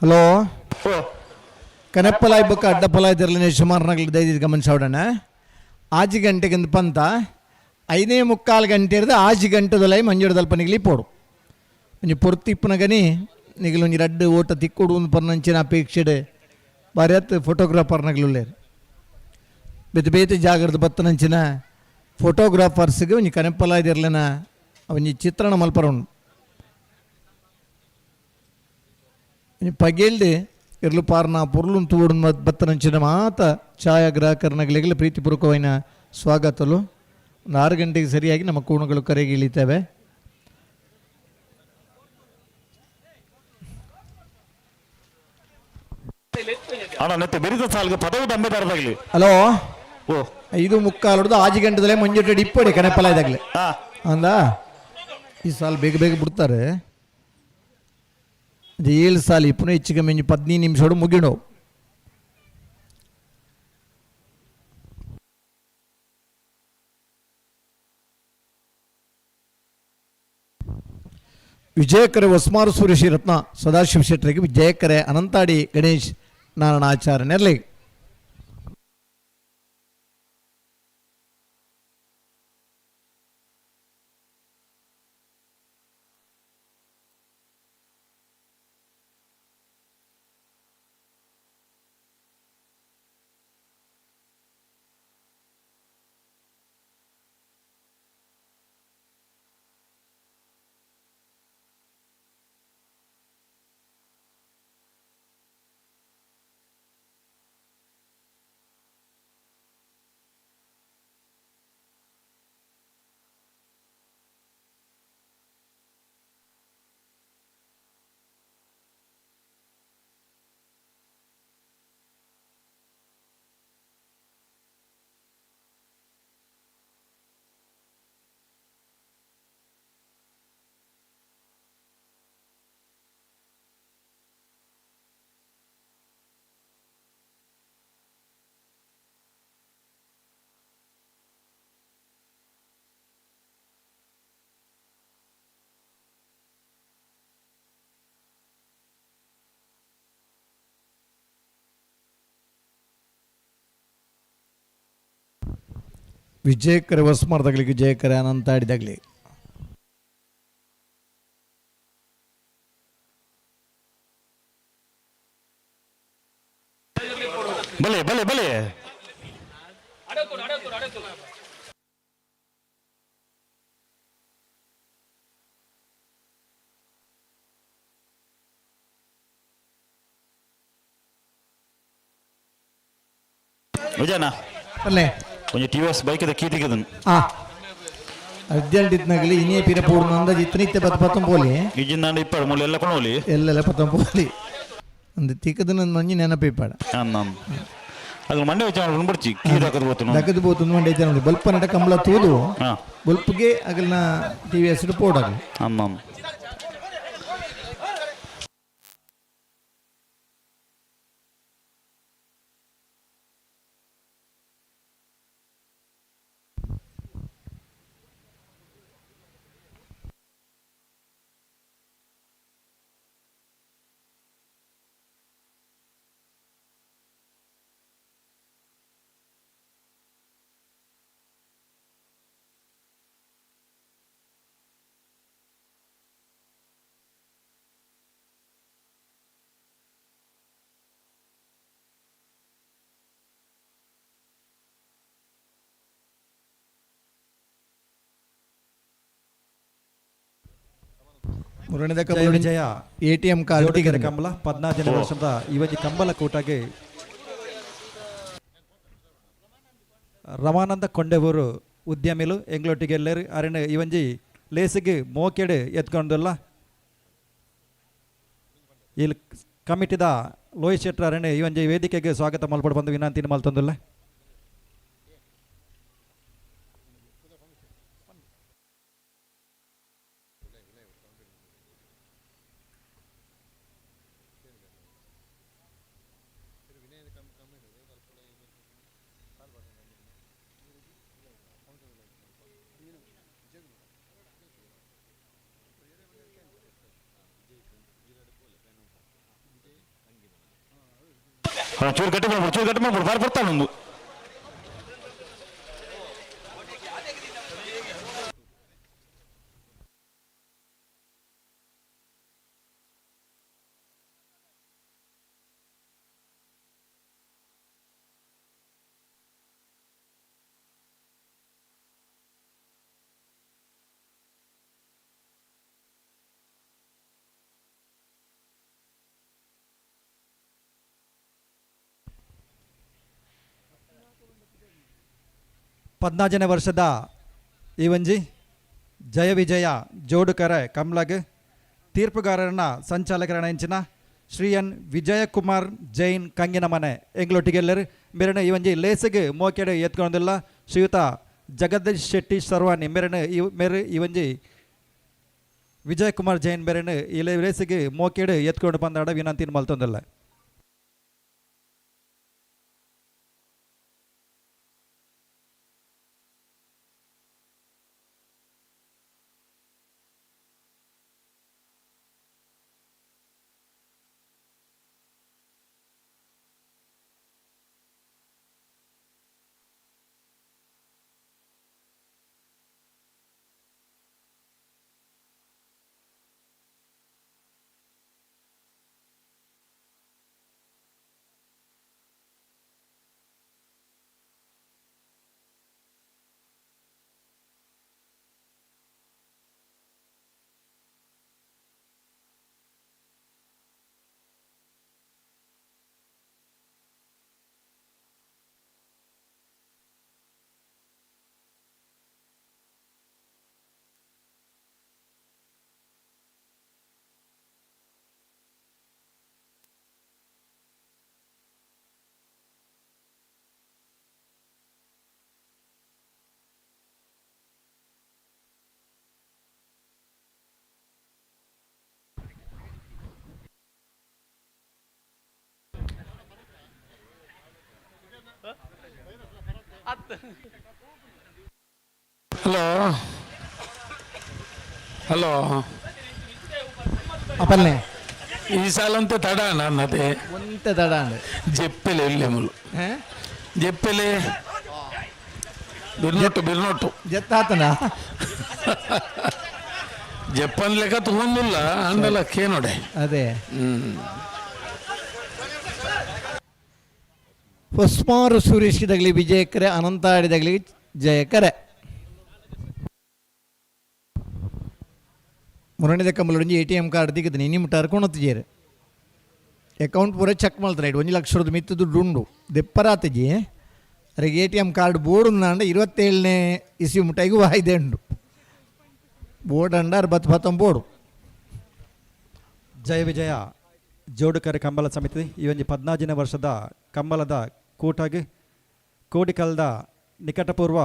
ಹಲೋ, ಕನೆಪ್ಪಲಾಯ್ ಬೊಕ್ಕ ಅಡ್ಡಪಲಾಯ್ ತಿರ್ಲನೆ ಸುಮಾರು ದೈದಿದ್ದು ಗಮನಿಸೋಡಣ. ಆಜಿ ಗಂಟೆಗಿಂದ ಪಂತ 5:45 ಗಂಟೆ ಇರ್ದು ಆಜಿ ಗಂಟೆದೊಲೈ ಮಂಜುಡದಲ್ಪ ನಿಗಲಿ ಪೋಡು. ಒಂಜಿ ಪೊರ್ತು ಇಪ್ಪುನಗನಿ ನಿಗಲು ಒಂಜಿ ರಡ್ಡು ಓಟ ತಿಕ್ಕೊಡು ಒಂದು ಪರ್ನಂಚಿನ ಅಪೇಕ್ಷೆಡ್ ಬಾರಿ ಫೋಟೋಗ್ರಾಫರ್ನಗಲುಲ್ಲೇರು. ಬೇತೆ ಬೇತೆ ಜಾಗರದ ಬತ್ತನಂಚಿನ ಫೋಟೋಗ್ರಾಫರ್ಸ್ಗೆ ಒಂಜಿ ಕನೆಪ್ಪಲಾಯ್ ತಿರ್ಲನ ಒಂಜಿ ಚಿತ್ರಣ ಮಲ್ಪರ ಉಂಡು. ಪಗೆಲ್ಡ್ ಇರ್ಲು ಪಾರ್ನ ಪೊರ್ಲುನ್ ತೂಡು ಬತ್ತನಂಚಿನ ಮಾತ ಛಾಯಾಗ್ರಾಹಕರನಗಲಿಗೆಲ್ಲ ಪ್ರೀತಿಪೂರ್ವಕವಾದ ಸ್ವಾಗತಲು. ಒಂದು 6 ಗಂಟೆಗೆ ಸರಿಯಾಗಿ ನಮ್ಮ ಕೋಣಗಳು ಕರೆಗೆ ಇಳಿತವೆ. ಹಲೋ, 5:45 ಆಜಿ ಗಂಟೆದಲ್ಲೇ ಮಂಜುಟ ಇಪ್ಪಡಿ ಕನೆಪ್ಪಲ ಇದಾಗಲಿ ಅಂದ. ಈ ಸಾಲ ಬೇಗ ಬೇಗ ಬಿಡ್ತಾರೆ. 7 ಸಾಲ ಇಪ್ಪು ಹೆಚ್ಚು ಕಮ್ಮಿ 15 ನಿಮಿಷ ಮುಗಿಣು. ವಿಜಯಕರೆ ಹೊಸ್ಮಾರು ಸೂರ್ಯಶ್ರೀ ರತ್ನ ಸದಾಶಿವ ಶೆಟ್ಟರಿಗೆ, ವಿಜಯಕರೆ ಅನಂತಾಡಿ ಗಣೇಶ್ ನಾರಾಯಣಾಚಾರ್ಯ ನೆರ್ಲಿ. ವಿಜಯಕರೆ ಹೊಸ್ಮಾರ್ದಾಗಲಿ, ವಿಜಯಕರೆ ಅನಂತಾಡಿದಾಗಲಿ. ಬಲೆ ಬಲೆ ಬಲೆ. ವಿಜಯನ ಅಲ್ಲೇ ಒಂಜಿ ಟಿ ಎಸ್ ಬೈಕ್ ಕೀಟಿಗದನ್. ಅರ್ಜೆಂಟ್ ಇತ್ನಾಗಲಿ ಇನಿಯೇ ಪಿರ ಪೂರ್ಣ ಅಂದಾಜು ಇತ್ತನ ಇತ್ತೆ ಬತ್ತ ಪತ್ತೊಂಬೋಲಿ. ಇಜ್ಜಿಂದಾಂಡ ಇಪ್ಪಡು ಮೂಲೆ ಎಲ್ಲ ಕೊಂಡೋಲಿ. ಎಲ್ಲೆಲ್ಲ ಪತ್ತೊಂಬೋಲಿ ಅಂದು ತಿಕ್ಕದನ ಮಂಜಿ ನೆನಪಿಪ್ಪಾಡ. ಅದು ಮಂಡೆ ವಿಚಾರ ಬಿಡ್ಚಿ ಕೀ ದಕ್ಕದು ಬೋತು ದಕ್ಕದು ಬೋತು ಮಂಡೆ ವಿಚಾರ ಬಲ್ಪ ನಟ ಕಂಬಳ ತೂದು ಬಲ್ಪ್ಗೆ ಅಗಲ್ನ ಟಿವಿ ಎಸ್ ಪೋಡಾಗಲಿ. ಅಮ್ಮ ಮೂರನೇದ ಜಯ ವಿಜಯ ಎಟಿಎಂ ಕಾರ್ಡ್ ಜೋಡಿಗೆರೆ ಕಂಬಳ 14ನೇ ವರ್ಷದ ಇವಜಿ ಕಂಬಳ ಕೂಟಗೆ ರಮಾನಂದ ಕೊಂಡೆವೂರು ಉದ್ಯಮಿಲು ಎಂಗ್ಲೊಟ್ಟಿಗೆ ಎಲ್ಲರು ಅರೆನ ಈ ಒಂಜಿ ಲೇಸಿಗೆ ಮೋಕೆಡ್ ಎತ್ಕೊಂಡುಲ್ಲ. ಇಲ್ಲಿ ಕಮಿಟಿದ ಲೋಹಿತ್ ಶೆಟ್ಟರ್ ಅರೆನ ಈ ಒಂಜಿ ವೇದಿಕೆಗೆ ಸ್ವಾಗತ ಮಲ್ಪಡು ಬಂದು ವಿನಂತಿನ ಮಲ್ತೊಂದುಲ್ಲ. ಚೂರು ಗಟ್ಟಿ ಮಾಡ್ಬಿಡು, ಚೂರು ಗಟ್ಟಿ ಮಾಡ್ಬಿಡು, ಬಾರಿ ಬರ್ತಾನೆ ಒಂದು. 14ನೇ ವರ್ಷದ ಈ ಒಂಜಿ ಜಯ ವಿಜಯ ಜೋಡುಕರೆ ಕಮ್ಲಗ್ ತೀರ್ಪುಗಾರರನ್ನ ಸಂಚಾಲಕರನ್ನ ಹೆಂಚಿನ ಶ್ರೀ ಎನ್ ವಿಜಯಕುಮಾರ್ ಜೈನ್ ಕಂಗಿನ ಮನೆ ಎಂಗ್ಲೊಟ್ಟಿಗೆಲ್ಲರು ಮೇರಣ ಈ ಒಂಜಿ ಲೇಸಿಗೆ ಮೋಕೆಡೆ ಎತ್ಕೊಂಡಿಲ್ಲ. ಶ್ರೀಯುತ ಜಗದೀಶ್ ಶೆಟ್ಟಿ ಸರ್ವಾಣಿ ಮೇರಣ ಈ ಮೇರೆ ಈ ಒಂಜಿ ವಿಜಯಕುಮಾರ್ ಜೈನ್ ಮೇರಣ ಈ ಲೇಸಿಗೆ ಮೋಕೆಡೆ ಎತ್ಕೊಂಡು ಬಂದಾಡ ವಿನಂತಿನ ಮಲ್ತೊಂದಿಲ್ಲ. ಹಲೋ ಹಲೋ ಅಪಲ್ನೆ ಈ ಸಾಲಂತೆ ತಡ ನನ್ನದೇ ಒಂತೆ ತಡ ಜೆಪ್ಪೆಲೆ ಇಲ್ಲೇ ಮುಲು ಜೆಪ್ಪೆಲೆ ಬಿರ್ನೋಟು ಬಿರ್ನೋಟು ಜೆತ್ತಾತನ ಜಪ್ಪನ್ ಲೆಕ್ಕ ತಗೊಂಡಿಲ್ಲ ಅಂದಲ್ಲ ಕೇನೋಡೆ. ಅದೇ ಹೊಸ್ಮಾರು ಸುರೇಶ್ ದಗಲಿ ವಿಜಯಕರೆ, ಅನಂತಾಡಿದಗಲಿ ಜಯಕರೆ. ಮುರಣಿದ ಕಂಬಲೊಂಜಿ ಎ ಟಿ ಎಮ್ ಕಾರ್ಡ್ ದಿಕ್ಕದ ನಿನ್ನಿ ಮುಟ್ಟಾರ ಕೊಣತ್ತಿಜೇರು ಅಕೌಂಟ್ ಪೂರ ಚೆಕ್ ಮಾಡ್ತಾರೆ. 1 ಲಕ್ಷದ ಮಿತ್ತು ದುಡ್ಡು ಉಂಡು ದೆಪ್ಪರಾತಜಿ ಅರೆಗೆ A T M card board ಉಂದಾಂಡ 27ನೇ ಇಸ್ವಿ ಮುಟ್ಟಾಯಿಗೂ ವಾಯ್ದೆ ಉಂಡು ಬೋರ್ಡ್ ಅಂಡ ಅರ್ ಬತ್ ಬತ್ತಂ ಬೋರ್ಡು. ಜಯ ವಿಜಯ ಜೋಡುಕರೆ ಕಂಬಳ ಸಮಿತಿ ಈ ಒಂಜಿ 14ನೇ ವರ್ಷದ ಕಂಬಳದ ಕೂಟಾಗಿ ಕೋಡಿಕಲ್ದ ನಿಕಟಪೂರ್ವ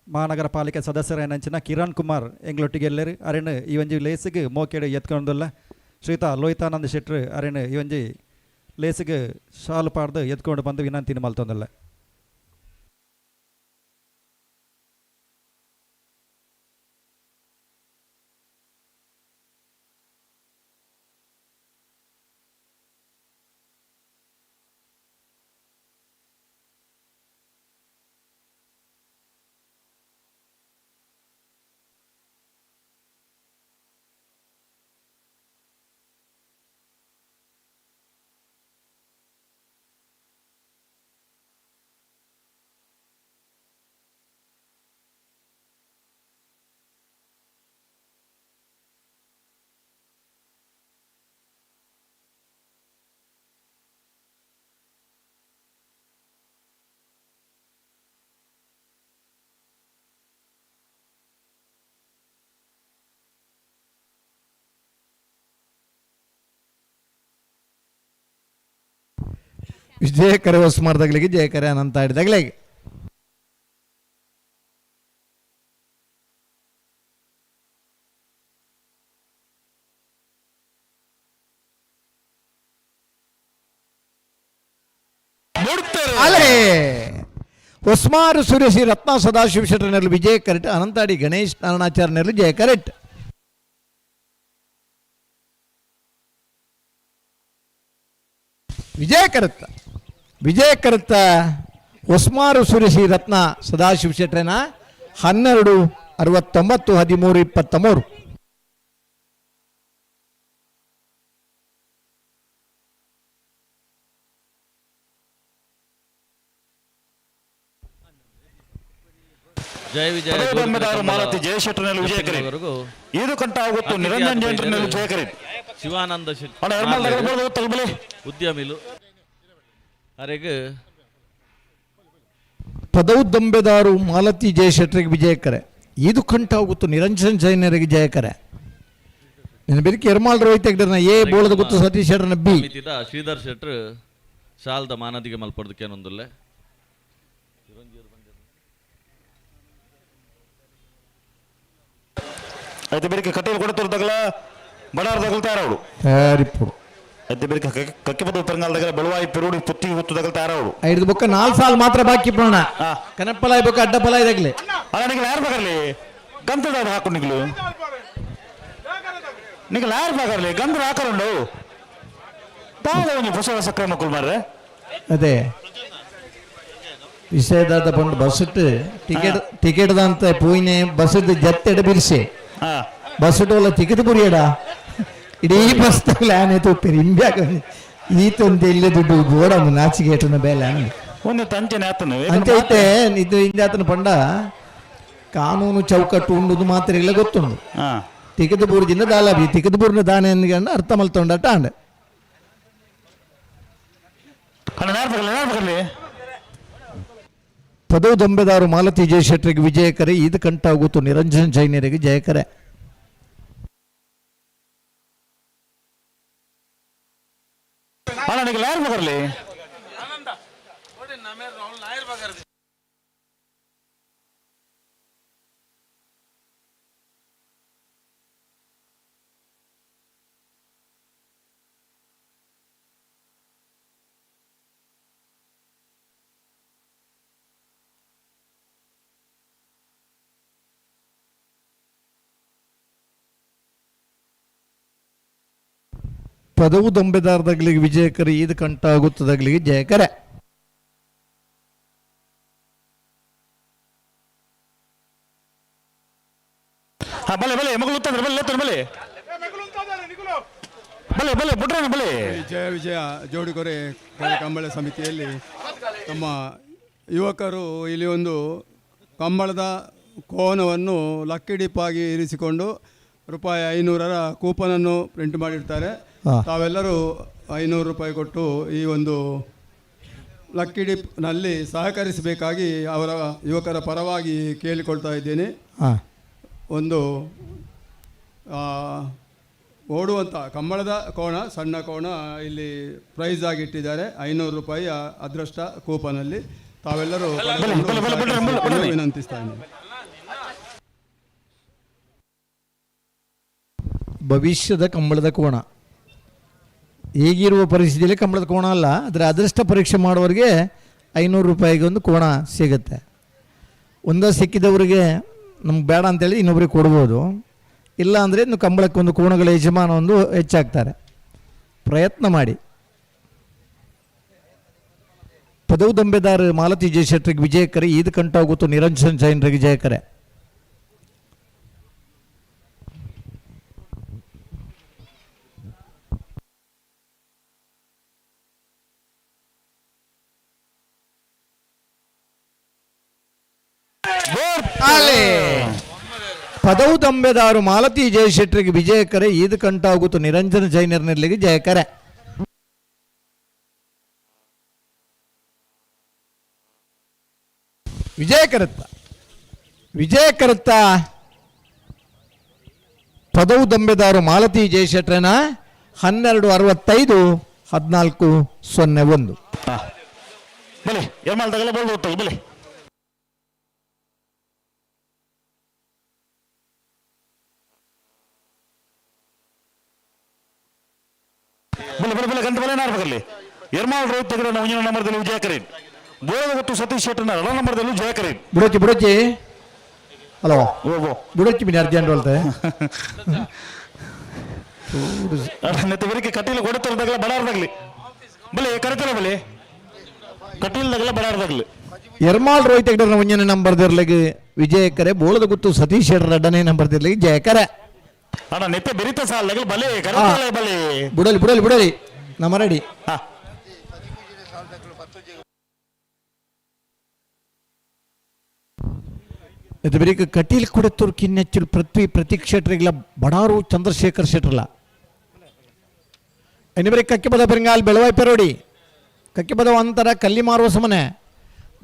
ಮಹಾನಗರ ಪಾಲಿಕೆ ಸದಸ್ಯರ ಕಿರಣ್ ಕುಮಾರ್ ಎಂಗ್ಲೊಟ್ಟಿಗೆ ಎಲ್ಲರು ಅರೆನ್ ಈ ಒಂಜಿ ಲೇಸಿಗೆ ಮೋಕೆಡು ಎತ್ಕೊಂಡುಲ್ಲ. ಶ್ರೀತಾ ಲೋಹಿತಾನಂದ ಶೆಟ್ರು ಅರೆನ್ ಈ ಒಂಜಿ ಲೇಸಿಗೆ ಶಾಲು ಪಾಡ್ದು ಎತ್ಕೊಂಡು ಬಂದು ವಿನಂತಿನ ಮಲ್ತೊಂದುಲ್ಲ. ವಿಜಯಕರೆ ಹೊಸ್ಮಾರ್ದಾಗ್ಲಿಗೆ ಜಯಕರೆ ಅನಂತ ಆಡಿದಾಗ್ಲಿಗೆ. ಅಲೇ ಹೊಸ್ಮಾರು ಸುರೇಶಿ ರತ್ನ ಸದಾಶಿವ ಶೆಟ್ಟರ್ನಲ್ಲಿ ವಿಜಯ ಕರೆಟ್, ಅನಂತಾಡಿ ಗಣೇಶ್ ನಾರಾಯಣಾಚಾರ್ಯನಲ್ಲಿ ಜಯ ಕರೆಟ್. ವಿಜಯ ಕರತ್ತ ವಿಜಯ ಕರತ್ತ ಹೊಸ್ಮಾರು ಸುರೇಶಿ ರತ್ನ ಸದಾಶಿವ ಶೆಟ್ಟರ್ನ 12 69 13 23. ಜಯ ವಿಜಯ ಮಾಲತಿ ಜಯಶೆಟ್ಟರ್ನಲ್ಲಿ ವಿಜಯ ಕರೆ ಇದು ಕಂಠ ಆಗುತ್ತು ನಿರಂಜನ್ ಜೈನರಲ್ಲಿ ಜಯ ಕರೆ ಶಿವಾನಂದ ಶೆಟ್ಟಿ ಉದ್ಯಮಿಲು ಅರೆಗ್ ಪದೌದಂಬೆದಾರು ಮಾಲತಿ ಜಯಶೆಟ್ಟರಿಗೆ ವಿಜಯಕರೆ ಇದು ಕಂಠ ಆಗುತ್ತು ನಿರಂಜನ್ ಜೈನರಿಗೆ ಜಯಕರೆ. ನಿನ್ನ ಬೆರಿಕೆ ಎರ್ಮಾಲ್ ರೋಹಿತ್ ಹೆಗ್ಡೆರ್ನ ಎ ಬೋಳದ ಗುತ್ತು ಸತೀಶ್ ಶೆಟ್ಟರ್ನ ಬಿ ಶ್ರೀಧರ್ ಶೆಟ್ಟರ್ ಶಾಲ್ದ ಮಾನದಿಗೆ ಮಲ್ಪಡ್ದಕ್ಕೇನೊಂದುಲ್ಲೆ. అయితే ಬೆರಿಕೆ ಕಟೀಲು ಕೊಡತೂರು ಬಡಾರ್ ದಗಲ್ ತಯಾರವಳು ತಯಾರಿಪ್ಪುಡು. అయితే ಬೆರಿಕೆ ಕಕ್ಕಿಪದ ಪೆರಂಗಾಲ దగ్గర ಬೆಳವಾಯಿ ಪೆರುಡಿ ಪುತ್ತಿ ಹುತ್ತು ದಗಲ್ ತಯಾರವಳು. ಐದು ಬೊಕ್ಕ 4 ಸಾಲ್ ಮಾತ್ರ ಬಾಕಿ ಪೋಣ ಕನಪ್ಪಲಾಯ್ ಬೊಕ್ಕ ಅಡ್ಡಪಲಾಯ್ ದಗಲೆ. ಅಲ್ಲ ನಿಗಲ ಯಾರು ಬಗರ್ಲಿ ಗಂಧದ ಹಾಕು ನಿಗಲು ನಿಗಲ ಯಾರು ಬಗರ್ಲಿ ಗಂಧ ಹಾಕರುಂಡು ತಾವು ಒಂಜಿ ಹೊಸ ಹೊಸ ಕ್ರಮ ಕುಲ್ಮಾರ್ರೆ. ಅದೇ ವಿಷಯದಾದ ಬಂದು bus ticket ticket ದಂತ ಪೂಯಿನೆ ಬಸ್ಸು ಜತ್ತೆಡ ಬಿರ್ಸೆ ಬಸ್ಸುಟೋಲ ಟಿಕೆಟ್ ಬುರಿಯಡ ಇಡೀ ಬಸ್ ತಗಲೆ ತೂಪೇರಿ ಇಂಬ್ಯಾಕ ಈತೊಂದು ಎಲ್ಲೆ ದುಡ್ಡು ಬೋಡ ನಾಚಿಗೆ ಬೇಲೆ ಒಂದು ತಂಚೆನೆ ಆತನು ಅಂಚೆ ಐತೆ ಇದು ಹಿಂದೆ ಆತನ ಪಂಡ ಕಾನೂನು ಚೌಕಟ್ಟು ಉಂಡುದು ಮಾತ್ರ ಇಲ್ಲ ಗೊತ್ತುಂಡು. ಟಿಕೆಟ್ ಬೂರ್ಜಿಂದ ದಾಲಾಬಿ ಟಿಕೆಟ್ ಬೂರ್ನ ದಾನೆ ಅರ್ಥ ಮಲ್ತೊಂಡಟ ಅಂಡೆ. ಪದವು ದೊಂಬೆದಾರು ಮಾಲತಿ ಜಯಶೆಟ್ಟರಿಗೆ ವಿಜಯಕರೆ ಇದು ಕಂಠಾಗುತ್ತು ನಿರಂಜನ್ ಜೈನರಿಗೆ ಜಯಕರೆ. ಪದವು ದೊಂಬೆದಾರದಾಗ್ಲಿಗೆ ವಿಜಯಕರೆ ಇದು ಕಂಠ ಆಗುತ್ತದಾಗ್ಲಿಗೆ ಜಯಕರೆ. ಬಲೆ ಬಲೆ ಮಗಳು ಬಲೆ ಬಲೆ ಬಲೆ ಬಲೆ ಬುಡ್ರಣ ಬಲೆ. ಜಯ ವಿಜಯ ಜೋಡುಕೊರೆ ಕಂಬಳ ಸಮಿತಿಯಲ್ಲಿ ನಮ್ಮ ಯುವಕರು ಇಲ್ಲಿ ಒಂದು ಕಂಬಳದ ಕೋನವನ್ನು ಲಕ್ಕಿ ಡಿಪ್ ಆಗಿ ಇರಿಸಿಕೊಂಡು ₹500 ಕೂಪನನ್ನು ಪ್ರಿಂಟ್ ಮಾಡಿರ್ತಾರೆ. ತಾವೆಲ್ಲರೂ ₹500 ಕೊಟ್ಟು ಈ ಒಂದು ಲಕ್ಕಿ ಡಿಪ್ನಲ್ಲಿ ಸಹಕರಿಸಬೇಕಾಗಿ ಅವರ ಯುವಕರ ಪರವಾಗಿ ಕೇಳಿಕೊಳ್ತಾ ಇದ್ದೇನೆ. ಒಂದು ಓಡುವಂಥ ಕಂಬಳದ ಕೋಣ, ಸಣ್ಣ ಕೋಣ ಇಲ್ಲಿ ಪ್ರೈಸ್ ಆಗಿ ಇಟ್ಟಿದ್ದಾರೆ ₹500 ಅದೃಷ್ಟ ಕೂಪನಲ್ಲಿ. ತಾವೆಲ್ಲರೂ ವಿನಂತಿಸ್ತಾ ಇದ್ದೇನೆ. ಭವಿಷ್ಯದ ಕಂಬಳದ ಕೋಣ ಈಗಿರುವ ಪರಿಸ್ಥಿತಿಯಲ್ಲಿ ಕಂಬಳದ ಕೋಣ ಅಲ್ಲ, ಆದರೆ ಅದೃಷ್ಟ ಪರೀಕ್ಷೆ ಮಾಡುವವರಿಗೆ ₹500 ಒಂದು ಕೋಣ ಸಿಗುತ್ತೆ. ಒಂದೇ ಸಿಕ್ಕಿದವರಿಗೆ ನಮ್ಗೆ ಬೇಡ ಅಂತೇಳಿ ಇನ್ನೊಬ್ರಿಗೆ ಕೊಡ್ಬೋದು, ಇಲ್ಲ ಅಂದರೆ ಇನ್ನು ಕಂಬಳಕ್ಕೆ ಒಂದು ಕೋಣಗಳ ಯಜಮಾನ ಒಂದು ಹೆಚ್ಚಾಗ್ತಾರೆ. ಪ್ರಯತ್ನ ಮಾಡಿ. ಪದವು ದಂಬೆದಾರ ಮಾಲತಿ ಜಯಶೆಟ್ಟರಿಗೆ ವಿಜಯಕರೆ ಈದ್ ಕಂಠಾಗುತ್ತು ನಿರಂಜನ್ ಜೈನರಿಗೆ ಜಯಕರೆ. ಅಲೆ ಪದವು ದಂಬೆದಾರು ಮಾಲತಿ ಜಯಶೆಟ್ಟರಿಗೆ ವಿಜಯಕರೆ ಈದ್ ಕಂಠಾಗುತ್ತು ನಿರಂಜನ ಜೈನರ್ನಲ್ಲಿಗೆ ಜಯಕರೆ. ವಿಜಯಕರತ್ತ ವಿಜಯಕರತ್ತ ಪದವು ದಂಬೆದಾರು ಮಾಲತಿ ಜಯಶೆಟ್ರನ 12:65 14-01. ಬಲೆ ಎರ್ಮಾಲ್ ತಗಲ ಬೋಲ್ದು ಗೊತ್ತಲ್ಲ ಬಲೆ. ಬಲೆ ಬಲೆ ಬಲೆ ಗಂಟೆ ಬಲೆ ನಾರ್ಬೇಕಲ್ಲಿ. ಎರ್ಮಾಲ್ ರೋಹಿತ್ ತಗಡ ಒಂಜಿನ ನಂಬರ್ದಲ್ಲಿ ವಿಜಯ ಕರೀನ್. ಬೋಳದ ಗೊತ್ತು ಸತೀಶ್ ಶೆಟ್ಟರ್ನ ಎರಡನೇ ನಂಬರ್ದಲ್ಲಿ ವಿಜಯ ಕರೀನ್. ಬುಡೋಚಿ ಬುಡೋಚಿ ಹಲೋ ಬುಡೋಚಿ ಮಿನಿ ಅರ್ಜೆಂಟ್ ಹೊಲ್ತೆ. ನೆತ್ತ ಕಟೀಲ್ ಕೊಡುತ್ತಿರದಾಗಲ ಬಡಾರ್ದಾಗ್ಲಿ ಬಲೆ ಕರೆತಲ್ಲ ಬಲೆ ಕಟೀಲ್ದಾಗಲ ಬಡಾರ್ದಾಗ್ಲಿ. ಎರ್ಮಾಲ್ ರೋಹಿತ್ ಹೆಗ್ಡೆರ್ನ ಒಂಜನೇ ನಂಬರ್ ದಿರ್ಲಿಗೆ ವಿಜಯಕರೆ, ಬೋಳದ ಗುತ್ತು ಸತೀಶ್ ಶೆಟ್ಟರ್ ಎರಡನೇ ನಂಬರ್ ದಿರ್ಲಿಗೆ ಜಯಕರೆ. ಅಣ್ಣ ನೆತ್ತೆ ಬೆರಿತ ಸಾಲದಾಗಲಿ ಬಲೆ ಕರೆತಲ್ಲ ಬಲೆ. ಬುಡಲಿ ಬುಡಲಿ ಬುಡಲಿ ನಮ್ಮ ರೆಡಿ. ಇದು ಬರೀಕ ಕಟೀಲ್ ಕೊಡತ್ತೂರು ಕಿನ್ನೆಚ್ಚಲು ಪೃಥ್ವಿ ಪ್ರತೀಕ್ ಶೆಟ್ರಿಗ್ಲ ಬಡಾರು ಚಂದ್ರಶೇಖರ್ ಶೆಟ್ರಲ್ಲ. ಇನ್ನು ಬರೀ ಕಕ್ಕಿಪದ ಬೆಂಗಾಲ್ ಬೆಳವಾಯಿ ಪೆರೋಡಿ ಕಕ್ಕಿಪದ ಅಂತರ ಕಲ್ಲಿ ಮಾರುವ ಸಮನೆ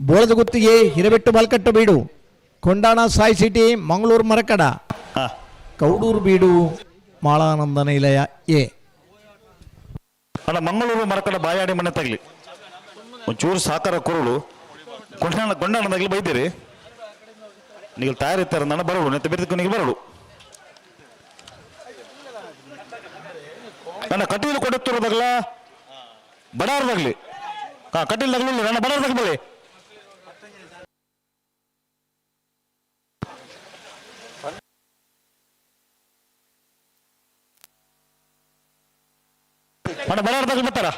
ಬೋಳದ ಗುತ್ತಿಗೆ ಹಿರಬೆಟ್ಟು ಬಾಲ್ಕಟ್ಟು ಬೀಡು ಕೊಂಡಾಣ ಸಾಯಿ ಸಿಟಿ ಮಂಗಳೂರು ಮರಕಡ ಕೌಡೂರು ಬೀಡು ಮಾಳಾನಂದ ನಿಲಯ ಎ. ಅಣ್ಣ ಮಂಗಳೂರು ಮರಕಡ ಬಾಯಾಡಿ ಮನೆ ತಗಲಿ ಒಂಚೂರು ಸಾಕಾರ ಕುರುಳು ಕೊಂಡಾಣ ಕೊಂಡಾಣದಾಗಲಿ ಬೈದಿರಿ. ನೀವು ತಯಾರಿರ್ತಾರೆ ನಾನು ಬರಳು ನೆತ್ತ ಬೇರೆ ನೀವು ಬರಳು. ನನ್ನ ಕಟೀಲು ಕೊಡುತ್ತಿರೋದಾಗಲ ಬಡಾರ್ದಾಗ್ಲಿ. ಹಾ ಕಟೀಲ್ದಾಗ್ಲಿ ನನ್ನ ಬಡಾರ್ದಾಗ್ಲಿ ಬಳಿ. ಅಣ್ಣ ಬಡಾರ್ದಾಗ್ಲಿ ಬರ್ತಾರ.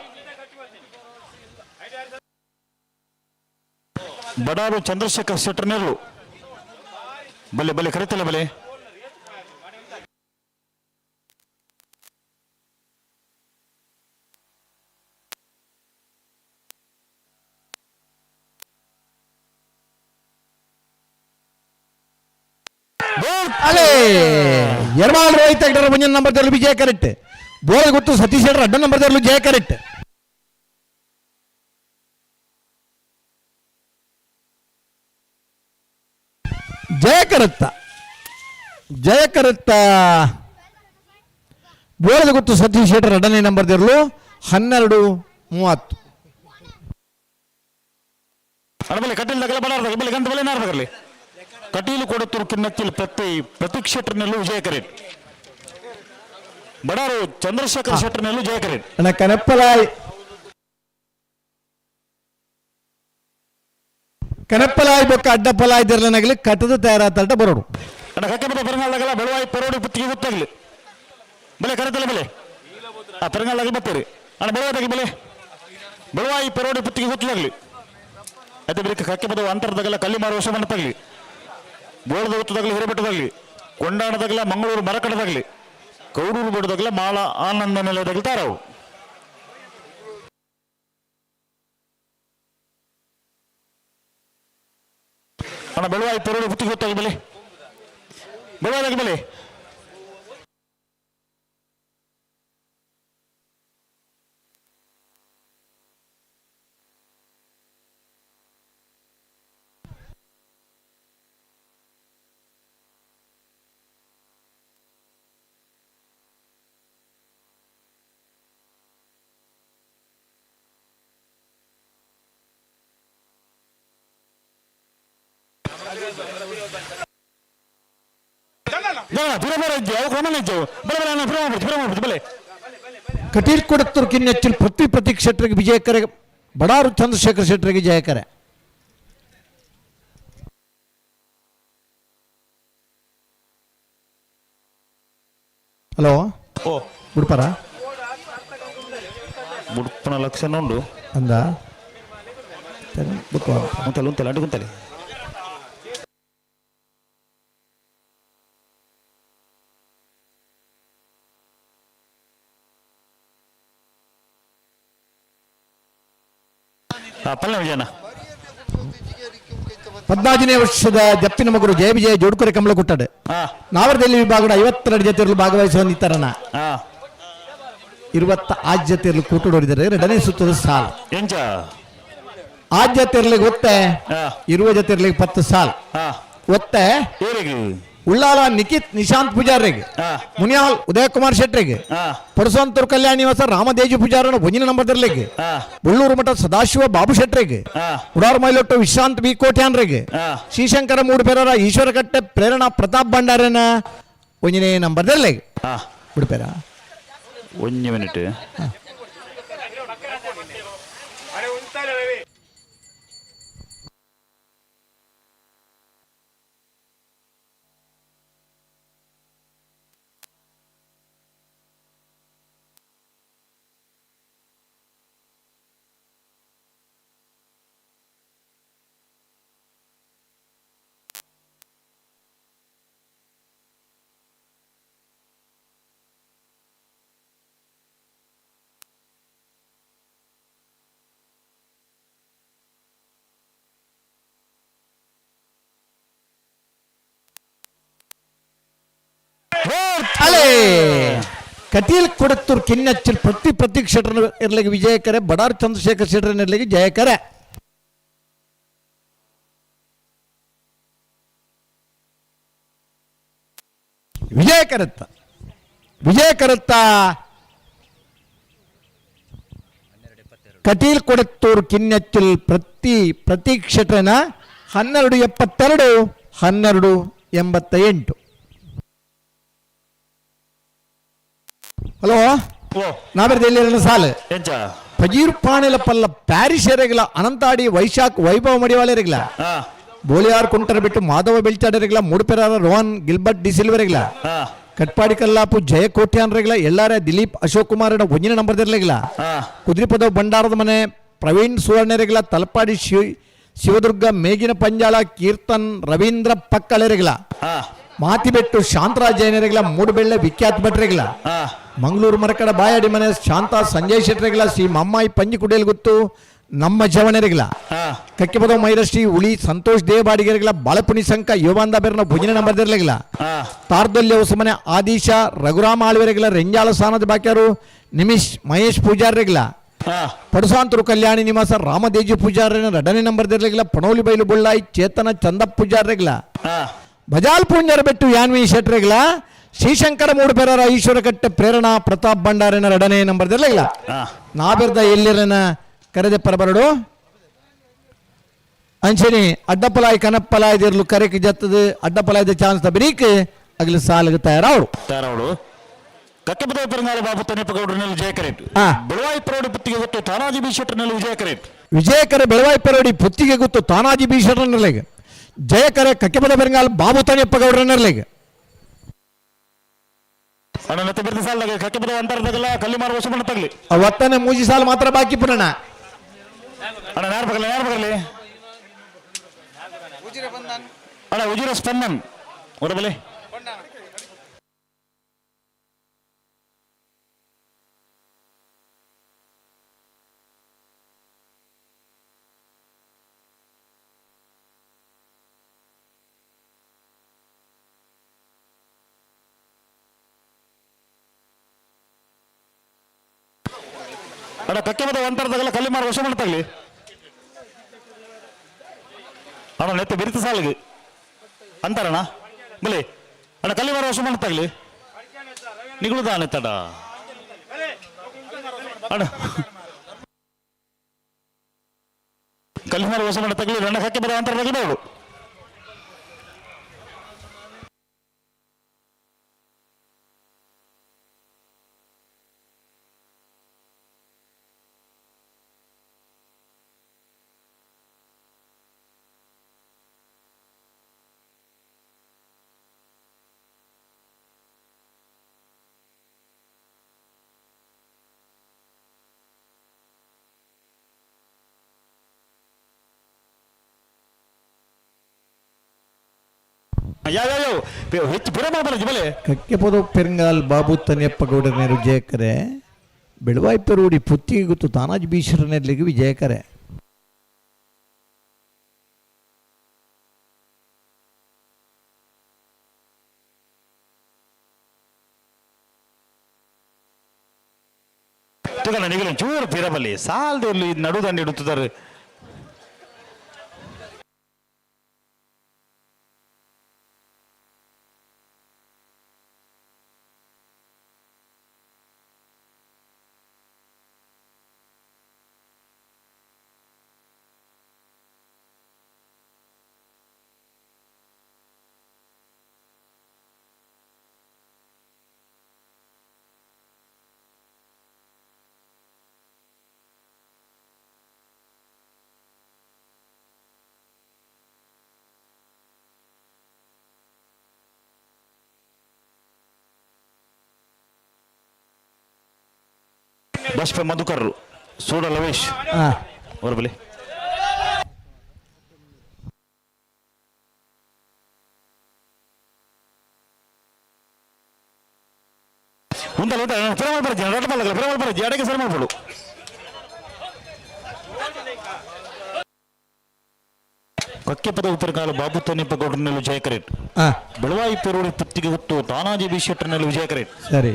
ಬಡಾರು ಚಂದ್ರಶೇಖರ್ ಶೆಟ್ಟರ್ ನೆರಳು ಬಲೆ ಬಲೆ ಕರಿತಲ್ಲ ಬಲೆ. ಅಲೇ ಎರ್ಮಾಲ್ ರೋಹಿತ್ ಹೆಗ್ಡೆರ ಮುಂದಿನ ನಂಬರ್ ತರಲು ವಿಜಯ ಕರೆಕ್ಟ್. ಬೋಳ ಗೊತ್ತು ಸತೀಶ್ ಶೆಟ್ಟರ್ ಅಡ್ಡ ನಂಬರ್ ತರಲು ಜಯ ಕರೆಕ್ಟ್. ಜಯಕರತ್ತ ಜಯಕರತ್ತ ಬೋಳದ ಗೊತ್ತು ಸತೀಶ್ ಶೆಟ್ಟರ್ ಎರಡನೇ ನಂಬರ್ ದಿರಲು 12:30. ಅಡಬಲೆ ಕಟೀಲ್ ದಗಲ ಬಡಾರ್ದಾಗ ಬಲೆ ಗಂತ ಬಲೆ ನಾರ್ದಾಗಲಿ. ಕಟೀಲು ಕೊಡುತ್ತೂರು ಕಿನ್ನತ್ತಿಲ್ ಪ್ರತಿ ಪ್ರತೀಕ್ ಶೆಟ್ಟರ್ನಲ್ಲೂ ವಿಜಯ ಕರೀನ್. ಬಡಾರು ಚಂದ್ರಶೇಖರ್ ಶೆಟ್ಟರ್ನಲ್ಲೂ ಜಯ ಕರೀನ್. ಅಣ್ಣ ಕನಪ್ಪಲಾಯ್ ಕನಪ್ಪಲಾಯ್ ಬೊಕ್ಕ ಅಡ್ಡಪ್ಪಲಾಯ್ ದಿರ್ಲನಗಲಿ ಕಟ್ಟದ ತಯಾರಾತಲ್ಟ ಬರೋಡು. ಅಣ್ಣ ಕಕ್ಕೆ ಬದ ಪೆರಂಗಾಲ್ದಾಗಲ ಬೆಳವಾಯಿ ಪರೋಡಿ ಪುತ್ತಿಗೆ ಗೊತ್ತಾಗ್ಲಿ ಬಲೆ ಕರೆತಲ್ಲ ಬಲೆ. ಆ ಪೆರಂಗಾಲ್ದಾಗ ಬರ್ತೀರಿ ಅಣ್ಣ ಬೆಳವಾದಾಗಲಿ ಬಲೆ ಬೆಳವಾಯಿ ಪರೋಡಿ ಪುತ್ತಿಗೆ ಗೊತ್ತಾಗ್ಲಿ. ಅದೇ ಬರೀ ಕಕ್ಕೆ ಬದ ಅಂತರದಾಗಲ ಕಲ್ಲಿ ಮಾರುವ ವರ್ಷ ತಗಲಿ ಬೋಳದ ಗೊತ್ತದಾಗಲಿ ಹಿರೇಬೆಟ್ಟದಾಗಲಿ ಕೊಂಡಾಣದಾಗಲ ಮಂಗಳೂರು ಮರಕಡದಾಗಲಿ ಕೌಡೂರು ಬೋಡದಾಗಲ ಮಾಳ ಆನಂದ ನಿಲಯದಾಗಲಿ ತಾರವು. ಅಣ್ಣ ಬೆಳವಾಯಿ ಪರೋಡಿ ಪುತ್ತಿಗೆ ಗೊತ್ತಾಗಲಿ ಬಲೆ ಬೆಳವಾಯಿ ಬಲೆ. ಕಟೀಲ್ ಕೊಡತ್ತೂರು ಕಿನ್ನೆಚ್ಚಲ್ ಪೃಥ್ವಿ ಪ್ರತೀಕ್ ಶೆಟ್ಟರಿಗೆ ವಿಜಯಕರೆ, ಬಡಾರು ಚಂದ್ರಶೇಖರ್ ಶೆಟ್ಟರಿಗೆ ಜಯಕರೆ. ಹಲೋ ಓ ಬುಡ್ಪಾರ ಬುಡ್ಪನ ಲಕ್ಷಣ ಉಂಡು ಅಂದ ಉಂತಲೆ ಉಂತಲೆ ಅಡ್ಡು ಗುಂತಲೆ. ಪಲ್ಲ ವಿಜಯನ 14ನೇ ವರ್ಷದ ಜಪ್ಪಿನ ಮಗರು ಜಯ ವಿಜಯ ಜೋಡ್ಕರೆ ಕಮಲ ಕೊಟ್ಟಾಡೆ. ನಾವರದಲ್ಲಿ ವಿಭಾಗದ 52 ಜೊತೆಯಲ್ಲೂ ಭಾಗವಹಿಸುವ ನಿಂತಾರನ 26 ಜೊತೆಯಲ್ಲೂ ಕೂಟುಡೋರಿದ್ದಾರೆ. ಎರಡನೇ ಸುತ್ತದ ಸಾಲ ಆದ್ಯತೆ ಇರ್ಲಿಕ್ಕೆ ಒತ್ತೆ, ಇರುವ ಜೊತೆ ಇರ್ಲಿಕ್ಕೆ 10 ಸಾಲ್ ಒತ್ತೆ. ಉಳ್ಳಾಲ ನಿಖಿತ್ ನಿಶಾಂತ್ ಪೂಜಾರಿಗೆ, ಮುನಿಯಾಲ್ ಉದಯ ಕುಮಾರ್ ಶೆಟ್ಟರಿಗೆ, ಪರಸಂತೂರು ಕಲ್ಯಾಣ ನಿವಾಸ ರಾಮದೇಜಿ ಪೂಜಾರನ ಒಂಜಿನ ನಂಬರ್ ದರ್ಲಿಗೆ, ಬಳ್ಳೂರು ಮಠ ಸದಾಶಿವ ಬಾಬು ಶೆಟ್ಟರಿಗೆ, ಉಡಾರ್ ಮೈಲೊಟ್ಟು ವಿಶ್ರಾಂತ್ ಬಿ ಕೋಟ್ಯಾನ್ರಿಗೆ, ಶ್ರೀಶಂಕರ ಮೂಡುಪೇರರ ಈಶ್ವರಕಟ್ಟೆ ಪ್ರೇರಣಾ ಪ್ರತಾಪ್ ಭಂಡಾರನ ಒಂಜನೇ ನಂಬರ್ ದರ್ಲಿಗೆ ಬಿಡ್ಪೇರ. ಒಂಜಿ ಮಿನಿಟ್. ಅಲೇ ಕಟೀಲ್ ಕೊಡತ್ತೂರು ಕಿನ್ನಚ್ಚಲ್ ಪ್ರತಿ ಪ್ರತೀಕ್ ಶೆಟ್ಟರ್ ಇರ್ಲಿಕ್ಕೆ ವಿಜಯಕರೆ, ಬಡಾರ್ ಚಂದ್ರಶೇಖರ್ ಶೆಟ್ಟರ್ ಇರ್ಲಿಕ್ಕೆ ಜಯಕರೆ. ವಿಜಯಕರತ್ತ ವಿಜಯಕರತ್ತ ಕಟೀಲ್ ಕೊಡತ್ತೂರು ಕಿನ್ನಚ್ಚಲ್ ಪ್ರತಿ ಪ್ರತೀಕ್ ಶೆಟ್ಟರ್ನ 12:72 12:88. ಹಲೋ, ನಾವೆಲ್ಲ ಸಾಲು ಪಜೀರ್ ಪಾಣಿಲ ಪಲ್ಲ ಪ್ಯಾರಿಸ್ ಎರೆಗಿಲ್ಲ, ಅನಂತಾಡಿ ವೈಶಾಖ್ ವೈಭವ ಮಡಿವಾಳೆರಿಗಿಲ್ಲ, ಬೋಳಿಯಾರ್ ಕುಂಟರ್ ಬಿಟ್ಟು ಮಾಧವ ಬೆಳ್ಚಾಡರಿಗಿಲ್ಲ, ಮೂಡುಪೆರಾರ ರೋಹನ್ ಗಿಲ್ಬರ್ಟ್ ಡಿಸಿಲ್ವರಿಗಿಲ್ಲ, ಕಟ್ಪಾಡಿ ಕಲ್ಲಾಪು ಜಯ ಕೋಟ್ಯಾನ್ರಿಗಿಲ್ಲ, ಎಲ್ಲಾರ ದಿಲೀಪ್ ಅಶೋಕ್ ಕುಮಾರ್ ಒಂಜಿನ ನಂಬರ್ ಇರ್ಲಿಗಿಲ್ಲ, ಕುದ್ರಿಪದವ್ ಭಂಡಾರದ ಮನೆ ಪ್ರವೀಣ್ ಸುವರ್ಣರಿಗಿಲ್ಲ, ತಲಪಾಡಿ ಶಿವದುರ್ಗ ಮೇಗಿನ ಪಂಜಾಳ ಕೀರ್ತನ್ ರವೀಂದ್ರ ಪಕ್ಕಳೆರಿಗಿಲ್ಲ, ಮಾತಿಬೆಟ್ಟು ಶಾಂತರಾಜ್ ಜೈನರಿಗಿಲ್ಲ, ಮೂಡುಬೆಳ್ಳೆ ವಿಖ್ಯಾತ್ ಭಟ್ರಿಗಿಲ್ಲ, ಮಂಗಳೂರು ಮರಕಡ ಬಾಯಾಡಿ ಮನೆ ಶಾಂತ ಸಂಜಯ್ ಶೆಟ್ಟರಿಗಿಲ್ಲ, ಶ್ರೀ ಮಮ್ಮಾಯಿ ಪಂಜಿ ಕುಡಿಯಲ್ ಗೊತ್ತು ನಮ್ಮ ಜವಣರಿಗಿಲ್ಲ, ಕಕ್ಕಿಪದ ಮೈರಶ್ರೀ ಉಳಿ ಸಂತೋಷ್ ದೇವಬಾಡಿಗೆರಿಗಿಲ್ಲ, ಬಾಳಪುಣಿ ಸಂಕ ಯೋಬಾಂದ ಬೇರ್ನ ಭುಜನ ನಂಬರ್ ಇರ್ಲಿಗಿಲ್ಲ, ತಾರ್ದೊಲ್ಯ ಹೊಸಮನೆ ಆದೀಶ ರಘುರಾಮ ಆಳ್ವೆರಿಗಿಲ್ಲ, ರೆಂಜಾಳ ಸ್ಥಾನದ ಬಾಕ್ಯಾರು ನಿಮಿಷ್ ಮಹೇಶ್ ಪೂಜಾರಿಗಿಲ್ಲ, ಪಡಸಾಂತರು ಕಲ್ಯಾಣಿ ನಿವಾಸ ರಾಮದೇಜಿ ಪೂಜಾರಿನ ಎರಡನೇ ನಂಬರ್ ಇರ್ಲಿಗಿಲ್ಲ, ಪಣೋಲಿ ಬೈಲು ಬೊಳ್ಳಾಯಿ ಚೇತನ ಚಂದಪ್ಪ ಪೂಜಾರಿಗಿಲ್ಲ, ಬಜಾಲ್ ಪೂಂಜರ ಬೆಟ್ಟು ಯಾನ್ವಿ ಶೆಟ್ರಿಗಿಲ್ಲ, ಶ್ರೀಶಂಕರ ಮೂಡುಪೆರರ ಈಶ್ವರಕಟ್ಟೆ ಪ್ರೇರಣಾ ಪ್ರತಾಪ್ ಭಂಡಾರಿನ ಎರಡನೇ ನಂಬರ್ ಇರ್ಲಿಲ್ಲ. ನಾಬಿರ್ದ ಎಲ್ಲಿರನ ಕರೆದೆ ಪರಬರಡು ಅಂಚನಿ ಅಡ್ಡಪಲಾಯ್ ಕನಪ್ಪಲಾಯ್ದಿರ್ಲು ಕರೆಕ್ ಜತ್ತದ ಅಡ್ಡಪಲಾಯ್ದ ಚಾನ್ಸ್ ಬರೀಕ್ ಅಗಲು ಸಾಲಗ ತಯಾರವಳು ತಯಾರವಳು. ಕಕ್ಕೆಪದ ಪೆರಂಗಾಲ ಬಾಬು ತನಿಪಗೌಡರಲ್ಲಿ ಜಯಕರೇಟ್, ಬೆಳವಾಯಿ ಪರೋಡಿ ಪುತ್ತಿಗೆ ಗೊತ್ತು ತಾನಾಜಿ ಬಿ ಶೆಟ್ಟರ್ನಲ್ಲಿ ವಿಜಯಕರೇಟ್, ವಿಜಯಕರೆ ಬೆಳವಾಯಿ ಪರೋಡಿ ಪುತ್ತಿಗೆ ಗೊತ್ತು ತಾನಾಜಿ ಬಿ ಶೆಟ್ಟರ್ನಲ್ಲಿ ಜಯಕರೆ ಕಕ್ಕೆಪದ ಬೆರಂಗಾಲ್ ಬಾಬು ತನಿಯಪ್ಪಗೌಡರನ್ನೆರ್ಲಿಗೆ. ಒತ್ತನೆ ಮೂಜಿ ಸಾಲ ಮಾತ್ರ ಬಾಕಿ ಪುನಣ. ಅಣ್ಣ ಯಾರು ಬರಲಿ, ಯಾರು ಬರಲಿ ಅಣ್ಣ? ಉಜಿರ ಸ್ಪಂದನ್ ಹೊರಬಲಿ. ಅಣ್ಣ ಕಕ್ಕೆಮದ ಒಂತರದಾಗಲ್ಲ ಕಲ್ಲಿಮಾರ ವರ್ಷ ಮಾಡ್ತಾಗ್ಲಿ ಅಣ್ಣ ನೆತ್ತ ಬಿರಿತ ಸಾಲಿಗೆ ಅಂತಾರಣ್ಣ ಬಲಿ ಅಣ್ಣ ಕಲ್ಲಿಮಾರ ವರ್ಷ ಮಾಡ್ತಾಗ್ಲಿ ನಿಗುಳುದ ನೆತ್ತಡ ಅಣ್ಣ ಕಲ್ಲಿಮಾರ ವರ್ಷ ಮಾಡ್ತಾಗ್ಲಿ ಅಣ್ಣ ಕಕ್ಕೆ ಬರೋ ಅಂತರದಾಗ ಬೇಡು. ಯಾವ ಹೆಚ್ಚು ಪುರ ಮಾಡ್ಬಾರ ಜಿಬಲೆ. ಕಕ್ಕೆಪದ ಪೆರಂಗಾಲ್ ಬಾಬು ತನಿಯಪ್ಪ ಗೌಡರನೇರು ಜಯಕರೆ, ಬೆಳವಾಯಿ ಪೆರೂಡಿ ಪುತ್ತಿಗೆ ಗೊತ್ತು ತಾನಾಜ್ ಬೀಶರನೆರ್ಲಿಗೆ ವಿಜಯಕರೆ. ತಗೊಂಡ ನಿಗಲ ಚೂರು ಪಿರಬಲ್ಲಿ ಸಾಲದಲ್ಲಿ ನಡುದಂಡಿ ಇಡುತ್ತಿದ್ದಾರೆ. ಬಸ್ಪೆ ಮಧುಕರ್ ಸೂಡ ಲವೇಶ್ ಹೊರಬಲಿ ಉಂದಲ್ಲ ಫಿರಮಲ್ ಬರಜ್ಜಿ ರಡ್ಡ ಮಲ್ಲಗಲ ಫಿರಮಲ್ ಬರಜ್ಜಿ ಅಡಗೆ ಸರಿ ಮಾಡ್ಬೋದು. ಕಕ್ಕೆಪದ ಉಪರಿಕಾಲು ಬಾಬು ತೋನಿಪ್ಪ ಗೌಡ್ರನಲ್ಲಿ ವಿಜಯಕರೇಟ್ ಬೆಳವಾಯಿ ಪೆರೂರಿ ಪುತ್ತಿಗೆ ಹುತ್ತು ತಾನಾಜಿ ಬಿ ಶೆಟ್ಟರ್ನಲ್ಲಿ ವಿಜಯಕರೇಟ್. ಸರಿ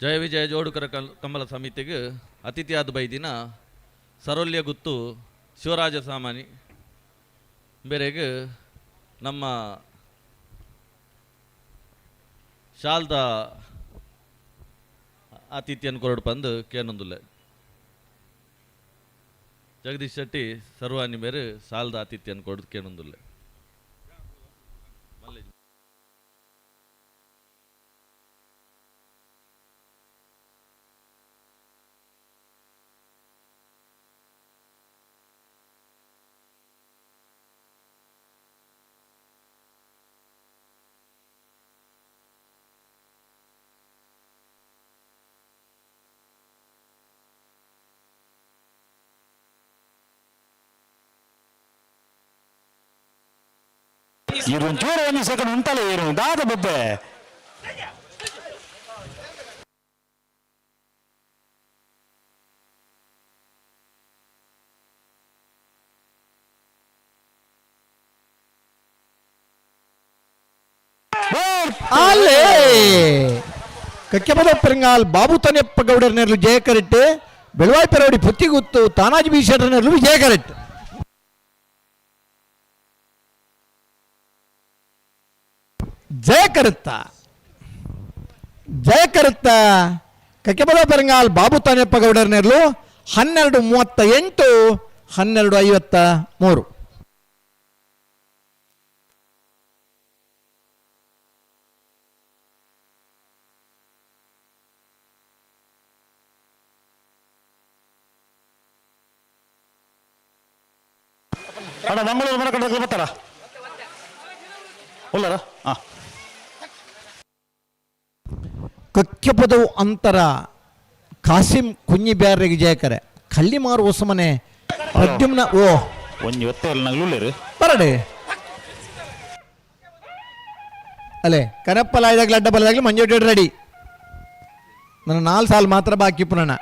ಜಯ ವಿಜಯ ಜೋಡುಕರ ಕಂಬಳ ಸಮಿತಿಗೆ ಅತಿಥಿಯಾದ ಬೈದಿನ ಸರೋಲ್ಯ ಗುತ್ತು ಶಿವರಾಜ ಸಾಮಾನಿ ಬೇರೆಗೆ ನಮ್ಮ ಶಾಲ್ದ ಆತಿಥ್ಯನ ಕೊರಡು ಪಂದು ಕೇನೊಂದುಲ್ಲೆ ಜಗದೀಶ್ ಶೆಟ್ಟಿ ಸರ್ವಾನಿ ಮೇರೆ ಸಾಲ್ದ ಆತಿಥ್ಯನ ಕೊರಡು ಕೇನೊಂದುಲ್ಲೆ. ಇರು ಒಂಚೂರು ಒಂದು ಸೆಕೆಂಡ್ ಉಂಟಲ್ಲ ಇರು ದಾದ ಬೊಬ್ಬೆ ಅಲ್ಲೇ ಕಕ್ಕೆಪದ ಪೆರಂಗಾಲ್ ಬಾಬು ತನಿಯಪ್ಪ ಗೌಡರ ನೆರಳು ಜಯಕರೆಟ್ ಬೆಳವಾಯಿ ಪೆರವಡಿ ಪುತ್ತಿಗುತ್ತು ತಾನಾಜಿ ಬಿ ಶೆಟ್ಟರ್ ನೆರಳು ವಿಜಯಕರೆಟ್. ಜಯಕರುತ್ತ ಜಯಕರುತ್ತ ಕಕ್ಕೆಪದ ಪೆರಂಗಾಲ್ ಬಾಬು ತಾನಿಯಪ್ಪ ಗೌಡರ ನೆರಳು 12:38 12:53. ಅಣ್ಣ ಮಂಗಳೂರು ಮನೆ ಕಡೆ ಬರ್ತಾರ ಉಳ್ಳಾರ ಹಾಂ. ಕಕ್ಕೆಪದವು ಅಂತರ ಕಾಸಿಂ ಕುഞ്ഞಿ ಬ್ಯಾರಿಗೆ ಜಯಕರೆ ಕಲ್ಲಿಮಾರು ಹೊಸಮನೆ ಪ್ರದ್ಯುಮ್ನ ಓ ಒಂಜಿ ಒತ್ತೆ ನಂಗ್ಲುಳ್ಳೇರು ಬರಡೆ ಅಲ್ಲೇ ಕನಪ್ಪಲಾಯ್ದಾಗ್ಲಿ ಅಡ್ಡ ಬಲದಾಗ್ಲಿ ಮಂಜು ರೆಡಿ. ನನ್ನ 4 ಸಾಲ ಮಾತ್ರ ಬಾಕಿ ಪುನಃ.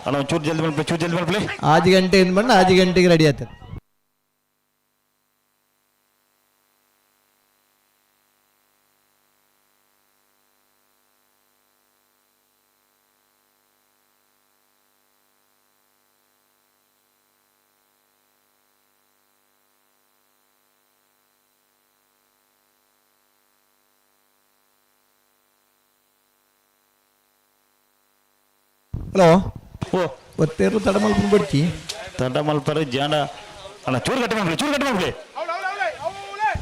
ಅಣ್ಣ ಒಂಚೂರು ಜಲ್ದಿ ಮಾಡ್ಲಿ, ಚೂರು ಜಲ್ದಿ ಮಾಡ್ಲಿ. ಆಜಿ ಗಂಟೆ ಬಂದು ಆಜಿ ಗಂಟೆಗೆ ರೆಡಿ ಆಗ್ತದೆ. ಹಲೋ ಓ ಒತ್ತೇರು ತಡಮಲ್ಪು ಬಿಡ್ಚಿ ತಡಮಲ್ಪರೆ ಜಾಡ ಅಣ್ಣ ಚೂರು ಕಟ್ಟಿ ಮಾಡ್ಲಿ, ಚೂರು ಕಟ್ಟಿ ಮಾಡ್ಲಿ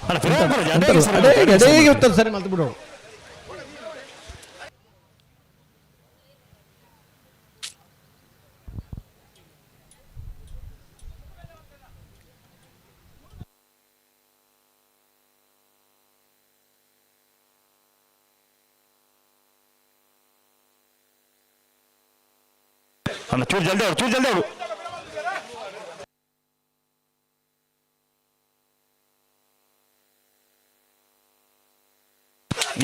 ಅಣ್ಣ. ಅಡೇಗೆ ಉತ್ತರ ಸರಿ ಮಲ್ತು ಬಿಡು. ಅಣ್ಣ ಚೂರು ಜಲ್ದಿ ಅವರು, ಚೂರು ಜಲ್ದಿ ಅವರು.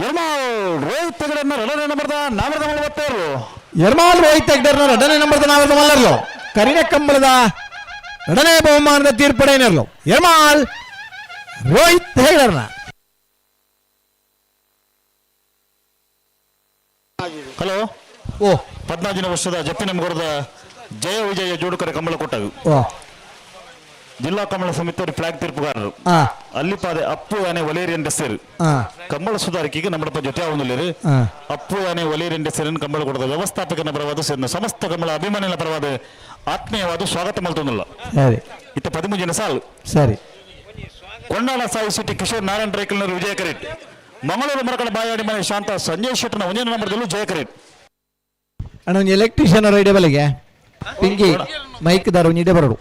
ಯರ್ಮಾಲ್ ರೋಹಿತ್ ಹೆಗಡೆಯನ್ನ ಎರಡನೇ ನಂಬರ್ದ ನಾಮರದ ಮಲ್ವತ್ತೇರು. ಯರ್ಮಾಲ್ ರೋಹಿತ್ ಹೆಗ್ಡೆರ್ನ ಎರಡನೇ ನಂಬರ್ದ ನಾಮರದ ಮಲ್ಲರ್ಲು ಕರಿನ ಕಂಬಳದ ಎರಡನೇ ಬಹುಮಾನದ ತೀರ್ಪಡೆಯನ್ನೆರಲು ಯರ್ಮಾಲ್ ರೋಹಿತ್ ಹೆಗ್ಡೆರ್ನ. ಹಲೋ ಓ 14ನೇ ವರ್ಷದ ಜಪ್ಪಿನಮಗುರದ ಜಯ ವಿಜಯ ಜೋಡುಕರ ಕಂಬಳ ಕೊಟ್ಟವು. ಓ ಜಿಲ್ಲಾ ಕಮಲ ಸಮಿತಿ ಫ್ಲಾಗ್ ತೀರ್ಪುಗಾರರು ಅಲ್ಲಿಪಾದೆ ಅಪ್ಪು ಯಾನೆ ಒಲೇರಿಯನ್ ಹೆಸರು ಕಂಬಳ ಸುಧಾರಿಕೆಗೆ ನಮ್ಮ ಜೊತೆ ಆವೊಂದುಲ್ಲೆರ್ ಅಪ್ಪು ಯಾನೆ ಒಲೇರಿಯನ್ ಹೆಸರನ್ನು ಕಂಬಳ ಕೊಡದ ವ್ಯವಸ್ಥಾಪಕನ ಪರವಾದ ಸೇರಿನ ಸಮಸ್ತ ಕಂಬಳ ಅಭಿಮಾನಿಗಳ ಪರವಾದ ಆತ್ಮೀಯವಾದ ಸ್ವಾಗತ ಮಲ್ತೊಂದುಲ್ಲ. ಸರಿ. ಇತ್ತ 13 ಜನ ಸಾಲು. ಸರಿ. ಕೊಂಡಾಣ ಸಾಯಿ ಸಿಟಿ ಕಿಶೋರ್ ನಾರಾಯಣ ರೈಕಲ್ನವರು ವಿಜಯ ಕರೇಟ್. ಮಂಗಳೂರು ಮರಕಳ ಬಾಯಾಡಿ ಮನೆ ಶಾಂತ ಸಂಜಯ್ ಶೆಟ್ಟನ ಒಂದೇ ನಂಬರ್ದಲ್ಲೂ ಜಯ ಕರೇಟ್. ಅಣ್ಣ ಒಂದು ಎಲೆಕ್ಟ್ರಿಷಿಯನ್ ಅವರ ಇಡೆ ಬಲೆಗೆ ಪಿಂಕಿ ಮೈಕ್ ದಾರ ಒಂಜಿ ಇಡೆ ಬರೋಡು.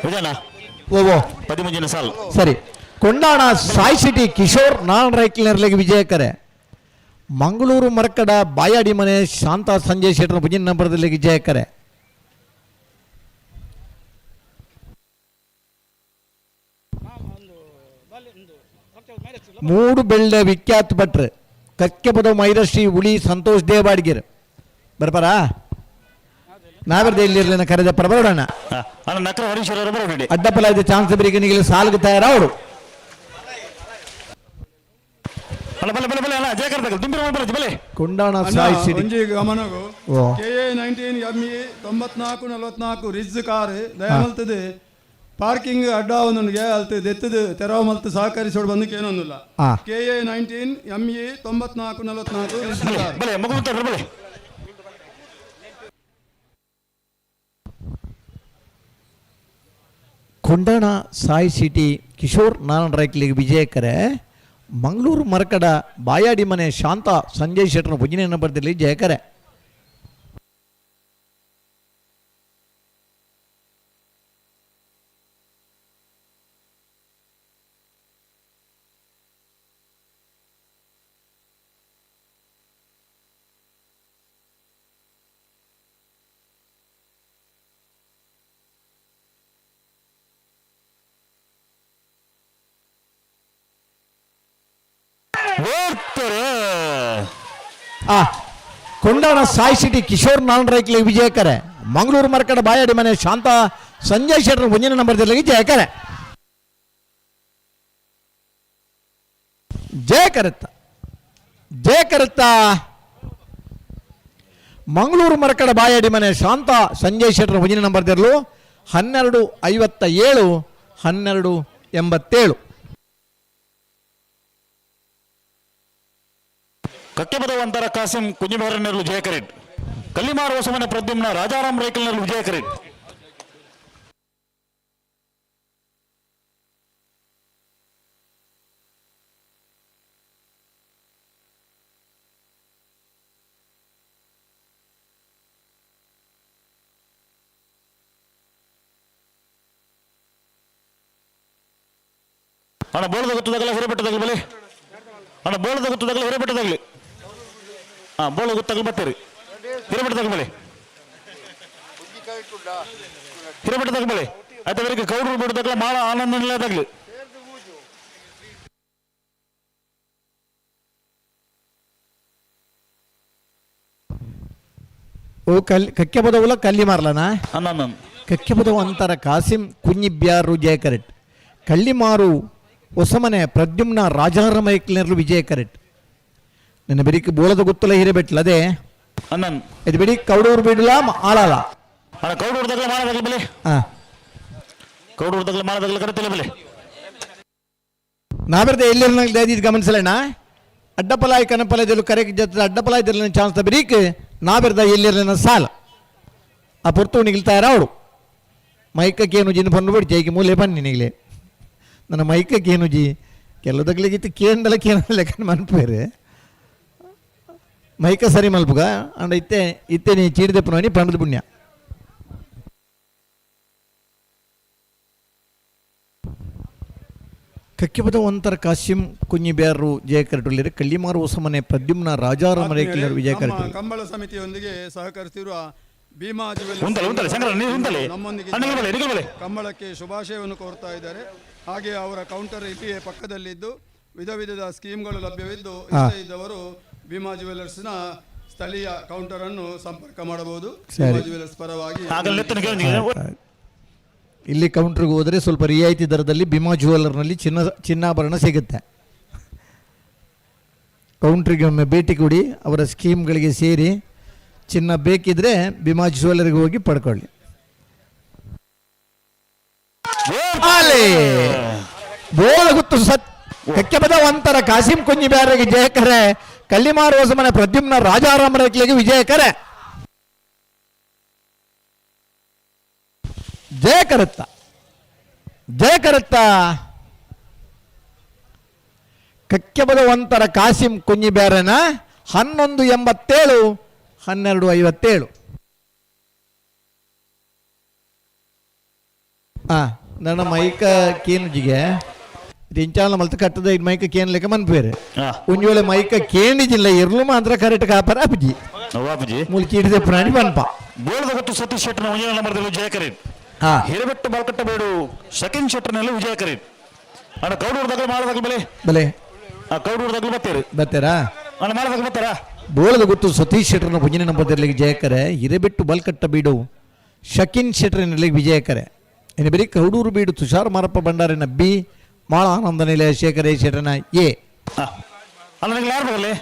ವಿಜಯನ ಓ 13 ಜನ ಸಾಲು. ಸರಿ. ಕೊಂಡಾಣ ಸಾಯಿ ಸಿಟಿ ಕಿಶೋರ್ ನಾರಾಯಣ ರೈಕಲ್ನರ್ಲಿಗೆ ವಿಜಯಕರೆ. ಮಂಗಳೂರು ಮರಕಡ ಬಾಯಾಡಿ ಮನೆ ಶಾಂತ ಸಂಜಯ್ ಶೆಟ್ಟರ ಭುಜಿನ ನಂಬರ್ದಲ್ಲಿ ವಿಜಯಕರೆ. ಮೂಡು ಬೆಳ್ಳೆ ವಿಖ್ಯಾತ ಭಟ್ರು ಕಕ್ಕೆಪದ ಮೈರಶ್ರೀ ಉಳಿ ಸಂತೋಷ್ ದೇವಾಡಿಗೆರ್ ಬರ್ಪಾರಾ ನಾವಿರ್ದೆ ಇಲ್ಲಿರ್ಲಿನ ಕರೆದ ಬರೋಣ. ಅಡ್ಡಪಲ ಇದೆ ಚಾನ್ಸ್ ಬರಿಗೆ ನಿಗಲಿ ಸಾಲ್ಗೆ ತಯಾರ ಅವರು. ಕೊಂಡಾಣ ಸಾಯಿ ಸಿಟಿ ಒಂಜಿ ಗಮನಗು KA 19 ME 94 44 ರಿಜ್ ಕಾರ್ ದಯಮಲ್ತದೆ ಪಾರ್ಕಿಂಗ್ ಅಡ್ಡ ಒಂದೊಂದಿಗೆ ಅಲ್ತು ದೆತ್ತದು ತೆರವು ಮಲ್ತು ಸಹಕರಿಸೋಡು ಬಂದಕ್ಕೆ ಏನೊಂದಿಲ್ಲ. KA 19 ME 94 44 Ritz car. Kondana Sai city Kishore Narayana ರೈಕ್ಲಿಗೆ ವಿಜಯಕರೆ. ಮಂಗಳೂರು ಮರಕಡ ಬಾಯಾಡಿ ಮನೆ ಶಾಂತ ಸಂಜಯ್ ಶೆಟ್ಟರ್ ಭುಜಿನ ನಂಬರ್ದಲ್ಲಿ ಜಯಕರೆ. ಕೊಂಡಾಣ ಸಾಯಿ ಸಿಟಿ ಕಿಶೋರ್ ನಾರಾಯಣ ರೈಕ್ಲಿಗೆ ವಿಜಯಕರೆ. ಮಂಗಳೂರು ಮರಕಡ ಬಾಯಾಡಿ ಮನೆ ಶಾಂತ ಸಂಜಯ್ ಶೆಟ್ಟರ್ ಮುಂದಿನ ನಂಬರ್ದಲ್ಲಿ ಜಯಕರೆ. ಜಯಕರತ್ತ ಜಯಕರತ್ತ ಮಂಗಳೂರು ಮರಕಡ ಬಾಯಾಡಿ ಮನೆ ಶಾಂತ ಸಂಜಯ್ ಶೆಟ್ಟರ್ ಮುಂದಿನ ನಂಬರ್ದಿರಲು 12:57 12:87. ಕಕ್ಕೆಪದವಂತರ ಕಾಸಿಂ ಕುಂಜಿಬೆಹರನೆರಲು ಜಯಕರೇಟ್. ಕಲ್ಲಿಮಾರ್ ಹೊಸಮನೆ ಪ್ರದ್ಯುಮ್ನ ರಾಜಾರಾಮ್ ರೈಕಲ್ನಲ್ಲೂ ವಿಜಯಕರೇಟ್. ಅಣ್ಣ ಬೋಳದ ಗೊತ್ತದಾಗಲ್ಲ ಹಿರೇಬೆಟ್ಟದಾಗಲಿ ಬಲೆ. ಅಣ್ಣ ಬೋಳದ ಗೊತ್ತದಾಗಲ್ಲ ಹಿರೇಬೆಟ್ಟದಾಗಲಿ. ಹಾಂ ಬೋಳ ಗೊತ್ತಾಗಲಿ ಬರ್ತೀರಿ ಹಿರೇಬೆಟ್ಟದಾಗ ಬಲೆ. ಹಿರೇಬೆಟ್ಟದಾಗ ಬಲೆ ಆಯ್ತು. ಕೌಡರು ಬಿಡದಾಗಲ ಮಾಳ ಆನಂದ ನಿಲಯದಾಗಲಿ. ಓ ಕಲ್ ಕಕ್ಕೆಪದವುಲ ಕಲ್ಲಿ ಮಾರ್ಲನಾ? ಕಕ್ಕೆಪದವು ಅಂತರ ಕಾಸಿಂ ಕುഞ്ഞിಬ್ಯಾರು ಜಯಕರೆಟ್. ಕಳ್ಳಿಮಾರು ಹೊಸಮನೆ ಪ್ರದ್ಯುಮ್ನ ರಾಜಾರಮೈಕ್ಲರ್ಲು ವಿಜಯಕರೆಟ್. ನನ್ನ ಬೆರಿಕ್ ಬೋಳದ ಗೊತ್ತಲ ಹಿರೇಬೆಟ್ಲ ಅದೇ ಇದು ಬಿಡಿ ಕೌಡೂರು ಬಿಡಲ ಆಳಾಲ. ಕೌಡೂರು ತಗಲ ಮಾಳದಾಗಲಿ ಬಲೆ. ಕೌಡೂರು ತಗಲ ಮಾಳದಾಗಲಿ ಕರೆತಿಲ್ಲ ಬಲೆ. ನಾವಿರ್ದೆ ಎಲ್ಲಿರ ಗಮನಿಸಲಣ್ಣ ಅಡ್ಡಪಲಾಯ್ ಕನಪಲಯದಲ್ಲೂ ಕರೆ ಜೊತೆ ಅಡ್ಡಪಲಾಯದಲ್ಲಿ ಚಾನ್ಸ್ ಬರೀಕ್ ನಾವಿರ್ದ ಎಲ್ಲಿರಲಿನ ಸಾಲ ಆ ಪೊರ್ತು ನಿಲ್ತಾರ ಅವಳು ಮೈಕಕ್ಕೇನು ಜಿನ್ ಪನ್ನು ಬಿಡಿ ಜೈಗೆ ಮೂಲೆ ಬನ್ನಿ ನಿಗಲೆ ನನ್ನ ಮೈಕಕ್ಕೇನು ಜಿ ಕೆಲವುದಗ್ಲಿಗಿತ್ತು ಕೇಂದಲ ಕೇಂದ್ರ ಲೆಕ್ಕ ಮನ್ಪೇರು ಮೈಕ ಸರಿ ಮಲ್ಪುಗ ಅಂಡ ಇತ್ತೆ ಇತ್ತೆ ನೀ ಚೀಡಿದಪ್ಪನವನಿ ಪಂಡದ ಪುಣ್ಯ. ಕಕ್ಕಿಪದ ಒಂತರ ಕಾಸಿಂ ಕುഞ്ഞിಬ್ಯಾರು ಜಯಕರಟುಲ್ಲಿರು ಕಳ್ಳಿಮಾರು ಹೊಸಮನೆ ಪ್ರದ್ಯುಮ್ನ ರಾಜಾರಾಮ ವಿಜಯ ಕರಟುಲ್ಲಿ. ಕಂಬಳ ಸಮಿತಿಯೊಂದಿಗೆ ಸಹಕರಿಸಿರುವ ಭೀಮಾ ನಮ್ಮೊಂದಿಗೆ ಕಂಬಳಕ್ಕೆ ಶುಭಾಶಯವನ್ನು ಕೋರ್ತಾ ಇದ್ದಾರೆ. ಹಾಗೆ ಅವರ ಕೌಂಟರ್ ಇಲ್ಲಿಯೇ ಪಕ್ಕದಲ್ಲಿದ್ದು ವಿಧ ವಿಧದ ಸ್ಕೀಮ್ಗಳು ಲಭ್ಯವಿದ್ದು ಇಷ್ಟ ಇದ್ದವರು ಭೀಮಾ ಜುವೆಲ್ಲರ್ಸ್ನ ಸ್ಥಳೀಯ ಕೌಂಟರ್ ಅನ್ನು ಸಂಪರ್ಕ ಮಾಡಬಹುದು. ಭೀಮಾ ಜುವೆಲ್ಲರ್ಸ್ ಪರವಾಗಿ ಇಲ್ಲಿ ಕೌಂಟ್ರಿಗೆ ಹೋದರೆ ಸ್ವಲ್ಪ ರಿಯಾಯಿತಿ ದರದಲ್ಲಿ ಭೀಮಾ ಜುವೆಲ್ಲರ್ನಲ್ಲಿ ಚಿನ್ನಾಭರಣ ಸಿಗುತ್ತೆ. ಕೌಂಟ್ರಿಗೆ ಒಮ್ಮೆ ಭೇಟಿ ಕೊಡಿ, ಅವರ ಸ್ಕೀಮ್ಗಳಿಗೆ ಸೇರಿ ಚಿನ್ನ ಬೇಕಿದ್ರೆ ಭೀಮಾ ಜ್ಯುವೆಲರಿಗೆ ಹೋಗಿ ಪಡ್ಕೊಳ್ಳಿ. ಆಲೆ ಬೋಳ ಗುತ್ತು ಸತ್ ಕಕ್ಕೆಬದ ಒಂತರ ಕಾಸಿಂ ಕುಂಜಿ ಬ್ಯಾರಿಗೆ ಜಯಕರೆ, ಕಳ್ಳಿಮಾರು ಹೊಸಮನೆ ಪ್ರದ್ಯುಮ್ನ ರಾಜಾರಾಮರಕ್ಲಿಗೆ ವಿಜಯಕರೆ. ಜಯಕರತ್ತ ಜಯಕರತ್ತ ಕಕ್ಕೆಬದ ಒಂತರ ಕಾಸಿಂ ಕುಂಜಿ ಬ್ಯಾರನ 11.87 12.57. ನನ್ನ ಮೈಕ ಕೇನುಜಿಗೆ ಇಂಚಾಲ ಮಲ್ತು ಕಟ್ಟದ ಇದು ಮೈಕ ಕೇನ್ ಲೆಕ್ಕ ಮನ್ಪೇರು ಒಂಜಿ ವೇಳೆ ಮೈಕ ಕೇಂಡಿಜಿಲ್ಲ ಇರ್ಲು ಮಾತ್ರ ಕರೆಕ್ಟ್ ಕಾಪರ ಅಪ್ಪಜಿ ಅಪ್ಪಜಿ ಮುಲ್ಕಿ ಹಿಡಿದ ಪ್ರಾಣಿ ಪನ್ಪ. ಬೋಳದ ಗೊತ್ತು ಸತೀಶ್ ಶೆಟ್ಟರ್ನ ಒಂಜನೇ ನಂಬರ್ದಲ್ಲಿ ವಿಜಯಕರೇನ್. ಹಿರಬೆಟ್ಟು ಬಾಲ್ಕಟ್ಟ ಬೇಡು ಸೆಕೆಂಡ್ ಶೆಟ್ಟರ್ನಲ್ಲಿ ವಿಜಯಕರೇನ್. ಅಣ್ಣ ಕೌಡೂರು ದಗಲು ಮಾಡದಾಗಲು ಬಲೆ ಬಲೆ ಕೌಡೂರು ದಗಲು ಬತ್ತೀರಿ ಬತ್ತೀರಾ ಅಣ್ಣ ಮಾಡದಾಗ ಬತ್ತಾರಾ? ಬೋಳದ ಗೊತ್ತು ಸತೀಶ್ ಶೆಟ್ಟರ್ನ ಒಂಜನೇ ನಂಬರ್ದಲ್ಲಿ ಜಯಕರೆ, ಹಿರೇಬೆಟ್ಟು ಬಲ್ಕಟ್ಟ ಬೀಡು ಶಕಿನ್ ಶೆಟ್ಟರ್ನಲ್ಲಿ ವಿಜಯಕರೆ. ಇನ್ನು ಬರೀ ಕೌಡೂರು ಬೀಡು ತುಷಾರ್ ಮಾರಪ್ಪ ಭಂಡಾರಿನ ಬಿ, ಮಾಳ ಆನಂದ ನಿಲಯ ಶೇಖರ ಶೆಟ್ಟರ್ನ ಎ. ಅಲ್ಲ ನಿಂಗೆ ಯಾರು ಬರಲಿ?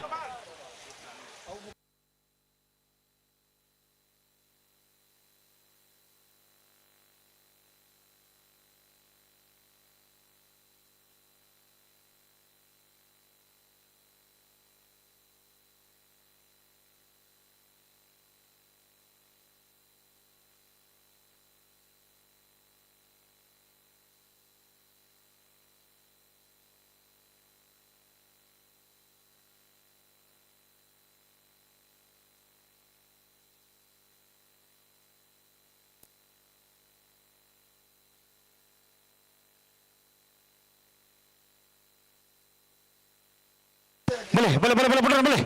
ಬಲೆ ಬಲೆ ಬಲೆ ಬಲೆ ಬಲೆ ಬಲೆ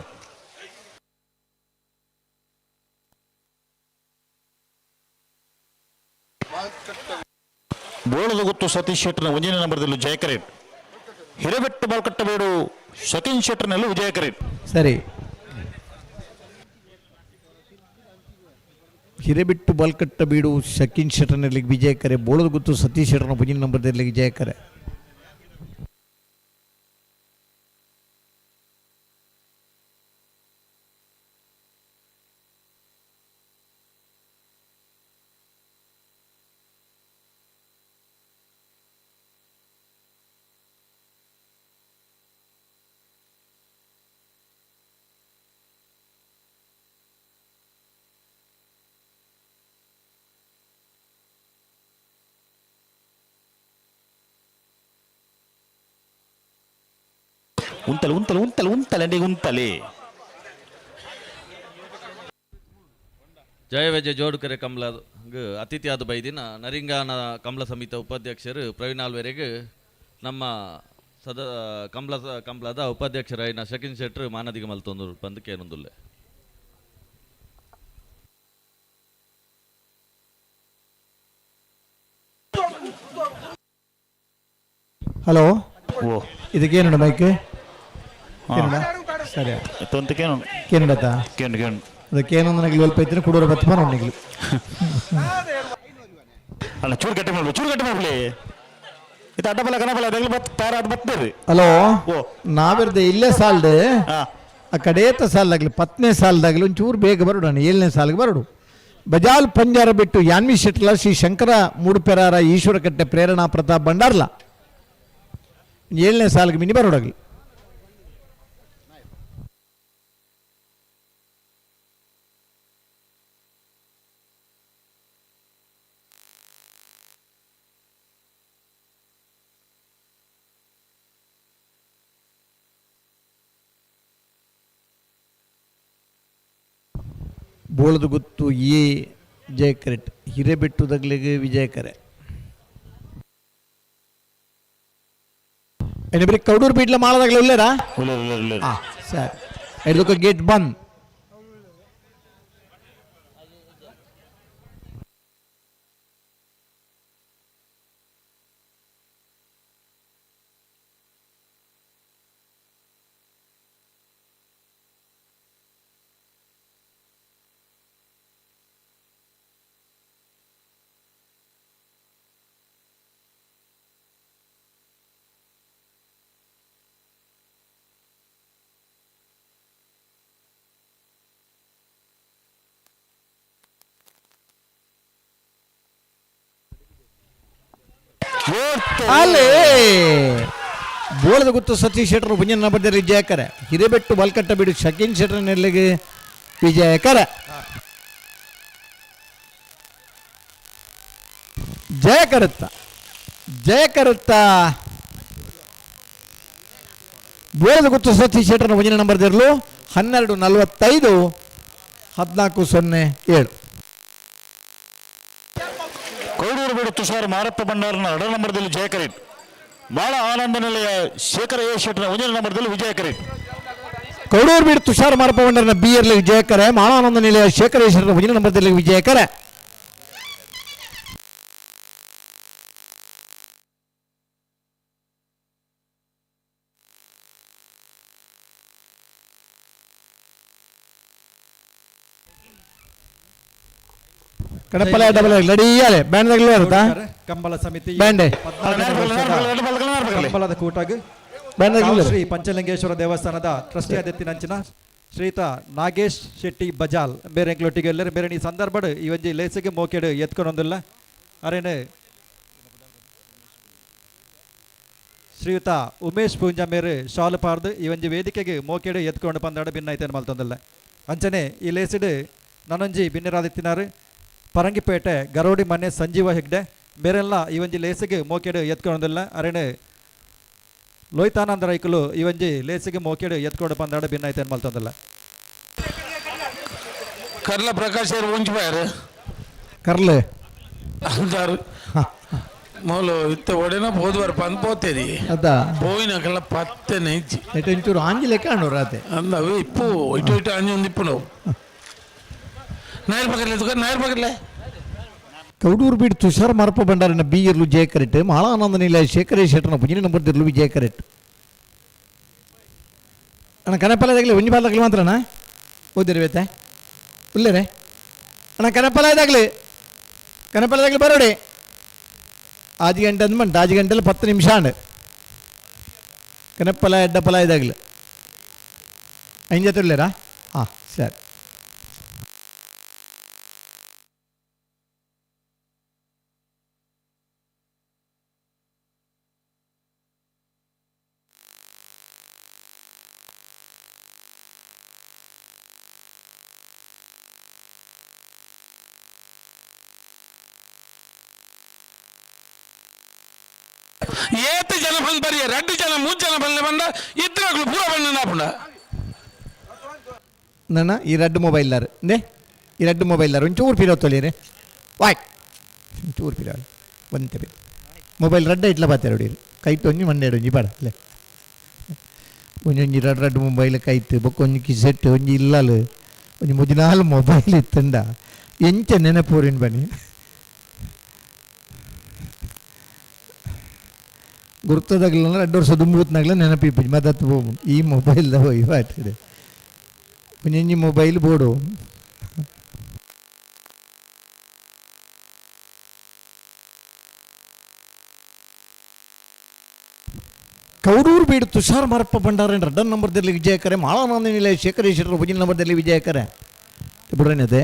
ಬೋಳದ ಗೊತ್ತು ಸತೀಶ್ ಶೆಟ್ಟರ್ನ ಒಂದನೇ ನಂಬರ್ದಲ್ಲಿ ಜಯಕರೇನ್. ಹಿರೇಬೆಟ್ಟು ಬಾಲ್ಕಟ್ಟಬೇಡು ಸತೀಶ್ ಶೆಟ್ಟರ್ನಲ್ಲೂ ವಿಜಯಕರೇನ್. ಸರಿ, ಹಿರೇಬೆಟ್ಟು ಬಾಲ್ಕಟ್ಟ ಬೀಡು ಸಕಿನ್ ಶೆಟ್ಟರ್ನಲ್ಲಿ ವಿಜಯಕರೆ, ಬೋಳದ ಗುತ್ತು ಸತೀಶ್ ಶೆಟ್ಟರ್ನ ಒಂದನೇ ನಂಬರ್ದಲ್ಲಿ ಜಯಕರೆ. ಉಂತಲೆ ಉಂತಲೆ ಉಂತಲೆ ಉಂತಲೆ ಅಂಡಿ ಉಂತಲೆ. ಜಯ ವಿಜಯ ಜೋಡುಕರೆ ಕಮಲ ಅತಿಥಿಯಾದ ಬೈದಿನ ನರಿಂಗಾನ ಕಮಲ ಸಮಿತಿ ಉಪಾಧ್ಯಕ್ಷರು ಪ್ರವೀಣ್ ಆಲ್ವೇರೆಗೆ ನಮ್ಮ ಸದ ಕಮಲ ಕಮಲದ ಉಪಾಧ್ಯಕ್ಷರಾಯಿನ ಶಕಿನ್ ಶೆಟ್ಟರ್ ಮಾನದಿಗ ಮಲ್ತೊಂದು ಬಂದು ಕೇನೊಂದುಲ್ಲೆ. ಹಲೋ, ಇದಕ್ಕೇನು ಮೈಕ್? ಸರಿ, ತೊಂತಕೇನು ಕೇನಡತ್ತ ಕೇನು ಕೇನು ಅದಕ್ಕೇನೊಂದು ನನಗೆ ಅಲ್ಪ ಐತಿನ ಕುಡೋರ ಬತ್ತ ನೋಡಿಗ್ಲು. ಅಲ್ಲ ಚೂರು ಗಟ್ಟಿ ಮಾಡ್ಲಿ, ಚೂರು ಗಟ್ಟಿ ಮಾಡ್ಲಿ. ಇದು ಅಡ್ಡಬಲ ಕನಬಲ ಅದೆಲ್ಲ ಬತ್ ತಾರ ಅದು ಬತ್ತೇರಿ. ಹಲೋ, ನಾವಿರ್ದೆ ಇಲ್ಲೇ ಸಾಲ್ದು ಆ ಕಡೇತ ಸಾಲ್ದಾಗ್ಲಿ 10ನೇ ಸಾಲ್ದಾಗ್ಲಿ ಒಂಚೂರು ಬೇಗ ಬರೋಡು, ನಾನು 7ನೇ ಸಾಲಿಗೆ ಬರೋಡು. ಬಜಾಲ್ ಪಂಜಾರ ಬಿಟ್ಟು ಯಾನ್ವಿ ಶೆಟ್ಲ ಶ್ರೀ ಶಂಕರ ಮೂಡುಪೆರಾರ ಈಶ್ವರಕಟ್ಟೆ ಪ್ರೇರಣಾ ಪ್ರತಾಪ್ ಭಂಡಾರ್ಲ 7ನೇ ಸಾಲಿಗೆ ಮಿನಿ ಬರೋಡಾಗ್ಲಿ. ಬೋಳದ ಗುತ್ತು ಎ ಜಯಕರೆಟ್, ಹಿರೇಬೆಟ್ಟು ದಗ್ಲಿಗೆ ವಿಜಯಕರೆ. ಏನಿಬ್ರಿ ಕೌಡೂರು ಬೀಡ್ಲ ಮಾಡದಾಗಲೇ ಉಲ್ಲೇರಾ? ಸರಿ, ಇದಕ್ಕೆ ಗೇಟ್ ಬಂದ್. ಅಲ್ಲೇ ಬೋಳದ ಗುತ್ತು ಸತೀಶ್ ಶೆಟ್ಟರು ಮುಂದಿನ ನಂಬರ್ದಲ್ಲಿ ವಿಜಯಕರ. ಹಿರೇಬೆಟ್ಟು ಬಲ್ಕಟ್ಟ ಬಿಡು ಶಕೀನ್ ಶೆಟ್ಟರ್ನೆಲ್ಲಿಗೆ ವಿಜಯಕರ. ಜಯಕರುತ್ತ ಜಯಕರುತ್ತ ಬೋಳದ ಗುತ್ತು ಸತೀಶ್ ಶೆಟ್ಟರ್ನ ಮುಂದಿನ ನಂಬರ್ದಿರಲು 12:45 14:07. ಕೋಡೂರು ಬೀಡು ತುಷಾರ್ ಮಾರಪ್ಪ ಭಂಡಾರನ ಎರಡನೇ ನಂಬರ್ದಲ್ಲಿ ಜಯಕರೇಟ್. ಬಾಳ ಆನಂದ ನಿಲಯ ಶೇಖರ ಎ ಶೆಟ್ಟರ್ನ ಒಂದನೇ ನಂಬರ್ದಲ್ಲಿ ವಿಜಯಕರೇಟ್. ಕೌಡೂರು ಬೀಡು ತುಷಾರ್ ಮಾರಪ್ಪ ಭಂಡಾರನ ಬಿ ಎರ್ಲಿ ವಿಜಯಕರೆ. ಮಾಳಾನಂದ ನಿಲಯ ಶೇಖರ ಎ ಶೆಟ್ಟರ್ನ ಒಂದನೇ ನಂಬರ್ದಲ್ಲಿ ವಿಜಯಕರೆ. ಕಡಪಲ ಡಬಲ್ ಲಡಿಯಾಲೆ ಬ್ಯಾಂಡ್ ತಗಲು ಕಂಬಳ ಸಮಿತಿ ಬ್ಯಾಂಡ್ ಕಂಬಳದ ಕೂಟಾಗ ಶ್ರೀ ಪಂಚಲಿಂಗೇಶ್ವರ ದೇವಸ್ಥಾನದ ಟ್ರಸ್ಟಿ ಅಧ್ಯಕ್ಷ ಶ್ರೀಯುತ ನಾಗೇಶ್ ಶೆಟ್ಟಿ ಬಜಾಲ್ ಬೇರೆ ಎಂಕ್ಲೊಟ್ಟಿಗೆ ಎಲ್ಲರೂ ಬೇರೆ ಈ ಸಂದರ್ಭಡ್ ಈ ಒಂಜಿ ಲೇಸಿಗೆ ಮೋಕೆಡು ಎತ್ಕೊಂಡೊಂದಿಲ್ಲ. ಅರೇನೆ ಶ್ರೀಯುತ ಉಮೇಶ್ ಪೂಂಜಾ ಮೇರೆ ಶಾಲು ಪಾರ್ದು ಈ ಒಂಜಿ ವೇದಿಕೆಗೆ ಮೋಕೆಡು ಎತ್ಕೊಂಡು ಪಂದಾಡು ಭಿನ್ನೈತೇನು ಮಲ್ತೊಂದಿಲ್ಲ. ಅಂಚನೆ ಈ ಲೇಸಿಡು ನಾನೊಂಜಿ ಬಿನ್ನರಾದಿತ್ತಿನಾರು ಪರಂಗಿಪೇಟೆ ಗರೋಡಿ ಮನೆ ಸಂಜೀವ ಹೆಗ್ಡೆ ಬೇರೆಲ್ಲ ಈ ಒಂಜಿ ಲೇಸಿಗೆ ಮೋಕೆಡು ಎತ್ಕೊಂಡೊಂದಿಲ್ಲ. ಅರೇನೆ ಲೋಹಿತಾನಂದ ರೈಕುಲು ಈ ಒಂಜಿ ಲೇಸಿಗೆ ಮೋಕೆಡು ಎತ್ಕೊಂಡು ಪಂದಾಡು ಭಿನ್ನೈತೇನು ಮಲ್ತೊಂದಿಲ್ಲ. ಕರ್ಲ ಪ್ರಕಾಶ್ ಒಂಜಿ ಬಾಯರು ಕರ್ಲೆ ಅಂತಾರು ಮೂಲು ಇತ್ತ ಒಡೆನ ಹೋದ್ವಾರ ಪಂದ್ ಪೋತೇರಿ ಅದ ಪೋಯಿನಕಲ್ಲ ಪತ್ತೆನೆ ಇಜ್ಜಿ ಒಂಚೂರು ಆಂಜಿಲೆಕ್ಕ ಕಾಣು ರಾತೆ ಅಂದ ಅವೇ ಇಪ್ಪು ಇಟ್ಟು ಇಟ್ಟು ಆಂಜಿ ಒಂದು ಇಪ್ಪು ನಾವು ನಾಯರ್ ಪಕ್ಕಲೆ ತುಕ ನಾಯರ್ ಪಕ್ಕಲೆ. ಕೌಡೂರು ಬೀಡು ತುಷಾರ್ ಮಾರಪ್ಪ ಭಂಡಾರನ ಬಿ ಇರ್ಲು ಜಯಕರೆಟ್. ಮಾಳಾನಂದ ನಿಲಯ ಶೇಖರ ಶೆಟ್ಟರ್ನ ಪುಂಜಿನ ನಂಬರ್ ಇರ್ಲು ವಿಜಯಕರೆಟ್. ಅಣ್ಣ ಕನಪಲ ತಗಲಿ ಒಂಜಿ ಬಾಲ್ ತಗಲಿ ಮಾತ್ರನಾ ಓದಿರಿ ಬೇತೆ ಉಲ್ಲೇರೆ ಅಣ್ಣ ಕನಪಲ ಇದಾಗಲಿ ಕನಪಲ ತಗಲಿ ಬರೋಡಿ. ಆಜು ಗಂಟೆ ಅಂದ್ ಮಂಟ ಆಜು ಗಂಟೆಲಿ 10 ನಿಮಿಷ ಅಂಡ್ ಕನಪಲ ಎಡ್ಡಪಲ ಇದಾಗಲಿ ಐದು ಜೊತೆ ಉಲ್ಲೇರಾ ಹಾಂ ಸರಿ. ಏತ್ ಜನ ಬಂದು ಬರಿಯ 2 ಜನ 3 ಜನ ಬಂದ ಬಂದ ಇದ್ರಾಗ್ಲು ಪೂರ ಬಂದ ನಾಪುಂಡ ನನ್ನ ಈ ರೆಡ್ ಮೊಬೈಲ್ಲಾರು ಇಂದೇ ಈ ರೆಡ್ ಮೊಬೈಲ್ಲಾರು ಒಂಚೂರು ಪಿರೋ ತೊಳಿರಿ ವಾಯ್ ಒಂಚೂರು ಪಿರೋ ಒಂತೆ ಪಿ ಮೊಬೈಲ್ ರಡ್ಡ ಇಟ್ಲ ಬಾತಾರೆ ಹೊಡೀರಿ ಕೈಟ್ ಒಂಜಿ ಮಂಡೆ ಒಂಜಿ ಬಾಡ ಅಲ್ಲೇ ಒಂಜೊಂಜಿ ರಡ್ ರಡ್ ಮೊಬೈಲ್ ಕೈತು ಬೊಕ್ಕ ಒಂಜಿ ಕಿಸೆಟ್ ಒಂಜಿ ಇಲ್ಲಲು ಒಂಜಿ ಮುಜಿನಾಲ್ ಮೊಬೈಲ್ ಇತ್ತಂಡ ಎಂಚ ನೆನಪೂರಿನ ಬನ್ನಿ ಗುರ್ತದಾಗಲಿಲ್ಲ 2 ವರ್ಷ ದುಂಬುತ್ನಾಗಲ ನೆನಪಿಪ್ಪು ಮದತ್ತು ಹೋಗು ಈ ಮೊಬೈಲ್ದ ಹೋಗಿ ಆಯ್ತದೆ ಒಂಜೊಂಜಿ ಮೊಬೈಲ್ ಬೋಡು. ಕೌಡೂರು ಬೀಡು ತುಷಾರ್ ಮಾರಪ್ಪ ಭಂಡಾರ ರಡ್ಡನ್ ನಂಬರ್ದಲ್ಲಿ ವಿಜಯಕರೆ. ಮಾಳಾನಂದ ನಿಲಯ ಶೇಖರ ಶೆಟ್ಟರ್ ಭುಜಿನ ನಂಬರ್ದಲ್ಲಿ ವಿಜಯಕರೆ. ಬಿಡ್ರೇನದೆ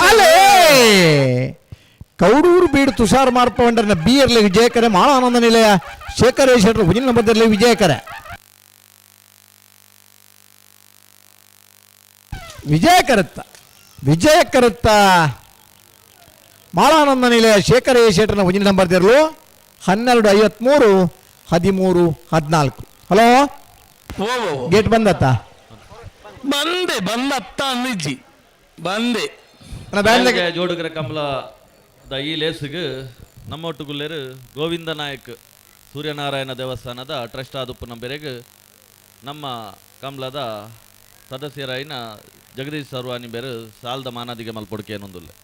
ಅಲ್ಲೇ ಕೌಡೂರು ಬೀಡು ತುಷಾರ್ ಮಾರಪ್ಪ ಭಂಡಾರನ ಬಿ ಎರ್ಲಿ ವಿಜಯಕರೆ. ಮಾಳಾನಂದ ನಿಲಯ ಶೇಖರ ಶೆಟ್ಟರ್ ಭುಜಿನ ನಂಬರ್ದಲ್ಲಿ ವಿಜಯಕರೆ. ವಿಜಯಕರತ್ತ ವಿಜಯಕರತ್ತ ಮಾಳಾನಂದ ನಿಲಯ ಶೇಖರ ಶೆಟ್ಟರ್ನ ಭುಜಿನ ನಂಬರ್ದಿರಲು 12:53 13:14. ಹಲೋ ಗೇಟ್ ಬಂದತ್ತ ಬಂದೆ ಬಂದತ್ತ ಅಂದಿಜ್ಜಿ ಬಂದೆ. ಜೋಡುಗರ ಕಂಬಳದ ಈ ಲೇಸಿಗೆ ನಮ್ಮೊಟ್ಟುಗುಲ್ಲೇರು ಗೋವಿಂದ ನಾಯಕ್ ಸೂರ್ಯನಾರಾಯಣ ದೇವಸ್ಥಾನದ ಟ್ರಸ್ಟ್ ಆದುಪ್ಪು ನಂಬೆರೆಗ್ ನಮ್ಮ ಕಂಬ್ಳದ ಸದಸ್ಯರಾಯಿನ ಜಗದೀಶ್ ಸರ್ವಾನಿ ಬೇರು ಸಾಲ್ದ ಮಾನಾದಿಗೆ ಮಲ್ಪೊಡ್ಕೆ ಏನೊಂದುಲ್ಲೆ.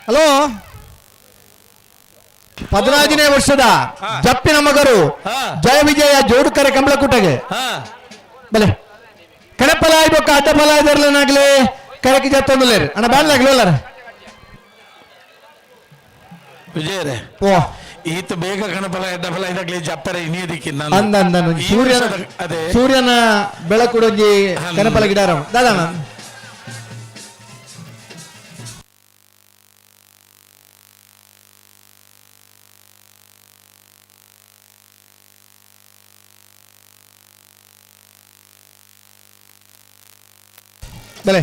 ಹಲೋ, 14ನೇ ವರ್ಷದ ಜಪ್ಪಿನ ಮಗರು ಜಯ ವಿಜಯ ಜೋಡುಕರೆ ಕಂಬಳಕೂಟಗೆ ಬಲೆ ಕಣಪಲ ಆಯ್ಬೇಕು ಅಡ್ಡಫಲ ಇದಾರಲನಾಗ್ಲಿ ಕರಕಿ ಜತ್ತೊಂದುಲ್ಲೇರು ಅಣ್ಣ ಬ್ಯಾಡ್ಲಾಗ್ಲಿ ಅಲ್ಲಾರ ವಿಜಯರೇ ಓ ಈತ ಬೇಗ ಕಣಪಲ ಅಡ್ಡಫಲ ಇದಾಗ್ಲಿ ಜಪ್ಪರೆ ಇನ್ನೇದಿಕ್ಕಿ ಅಂದ ಅಂದ ಸೂರ್ಯನ ಅದೇ ಸೂರ್ಯನ ಬೆಳಕುಡೊಂಜಿ ಕಣಪಲ ಗಿಡಾರ ದಾದಣ್ಣ ಬಲೆ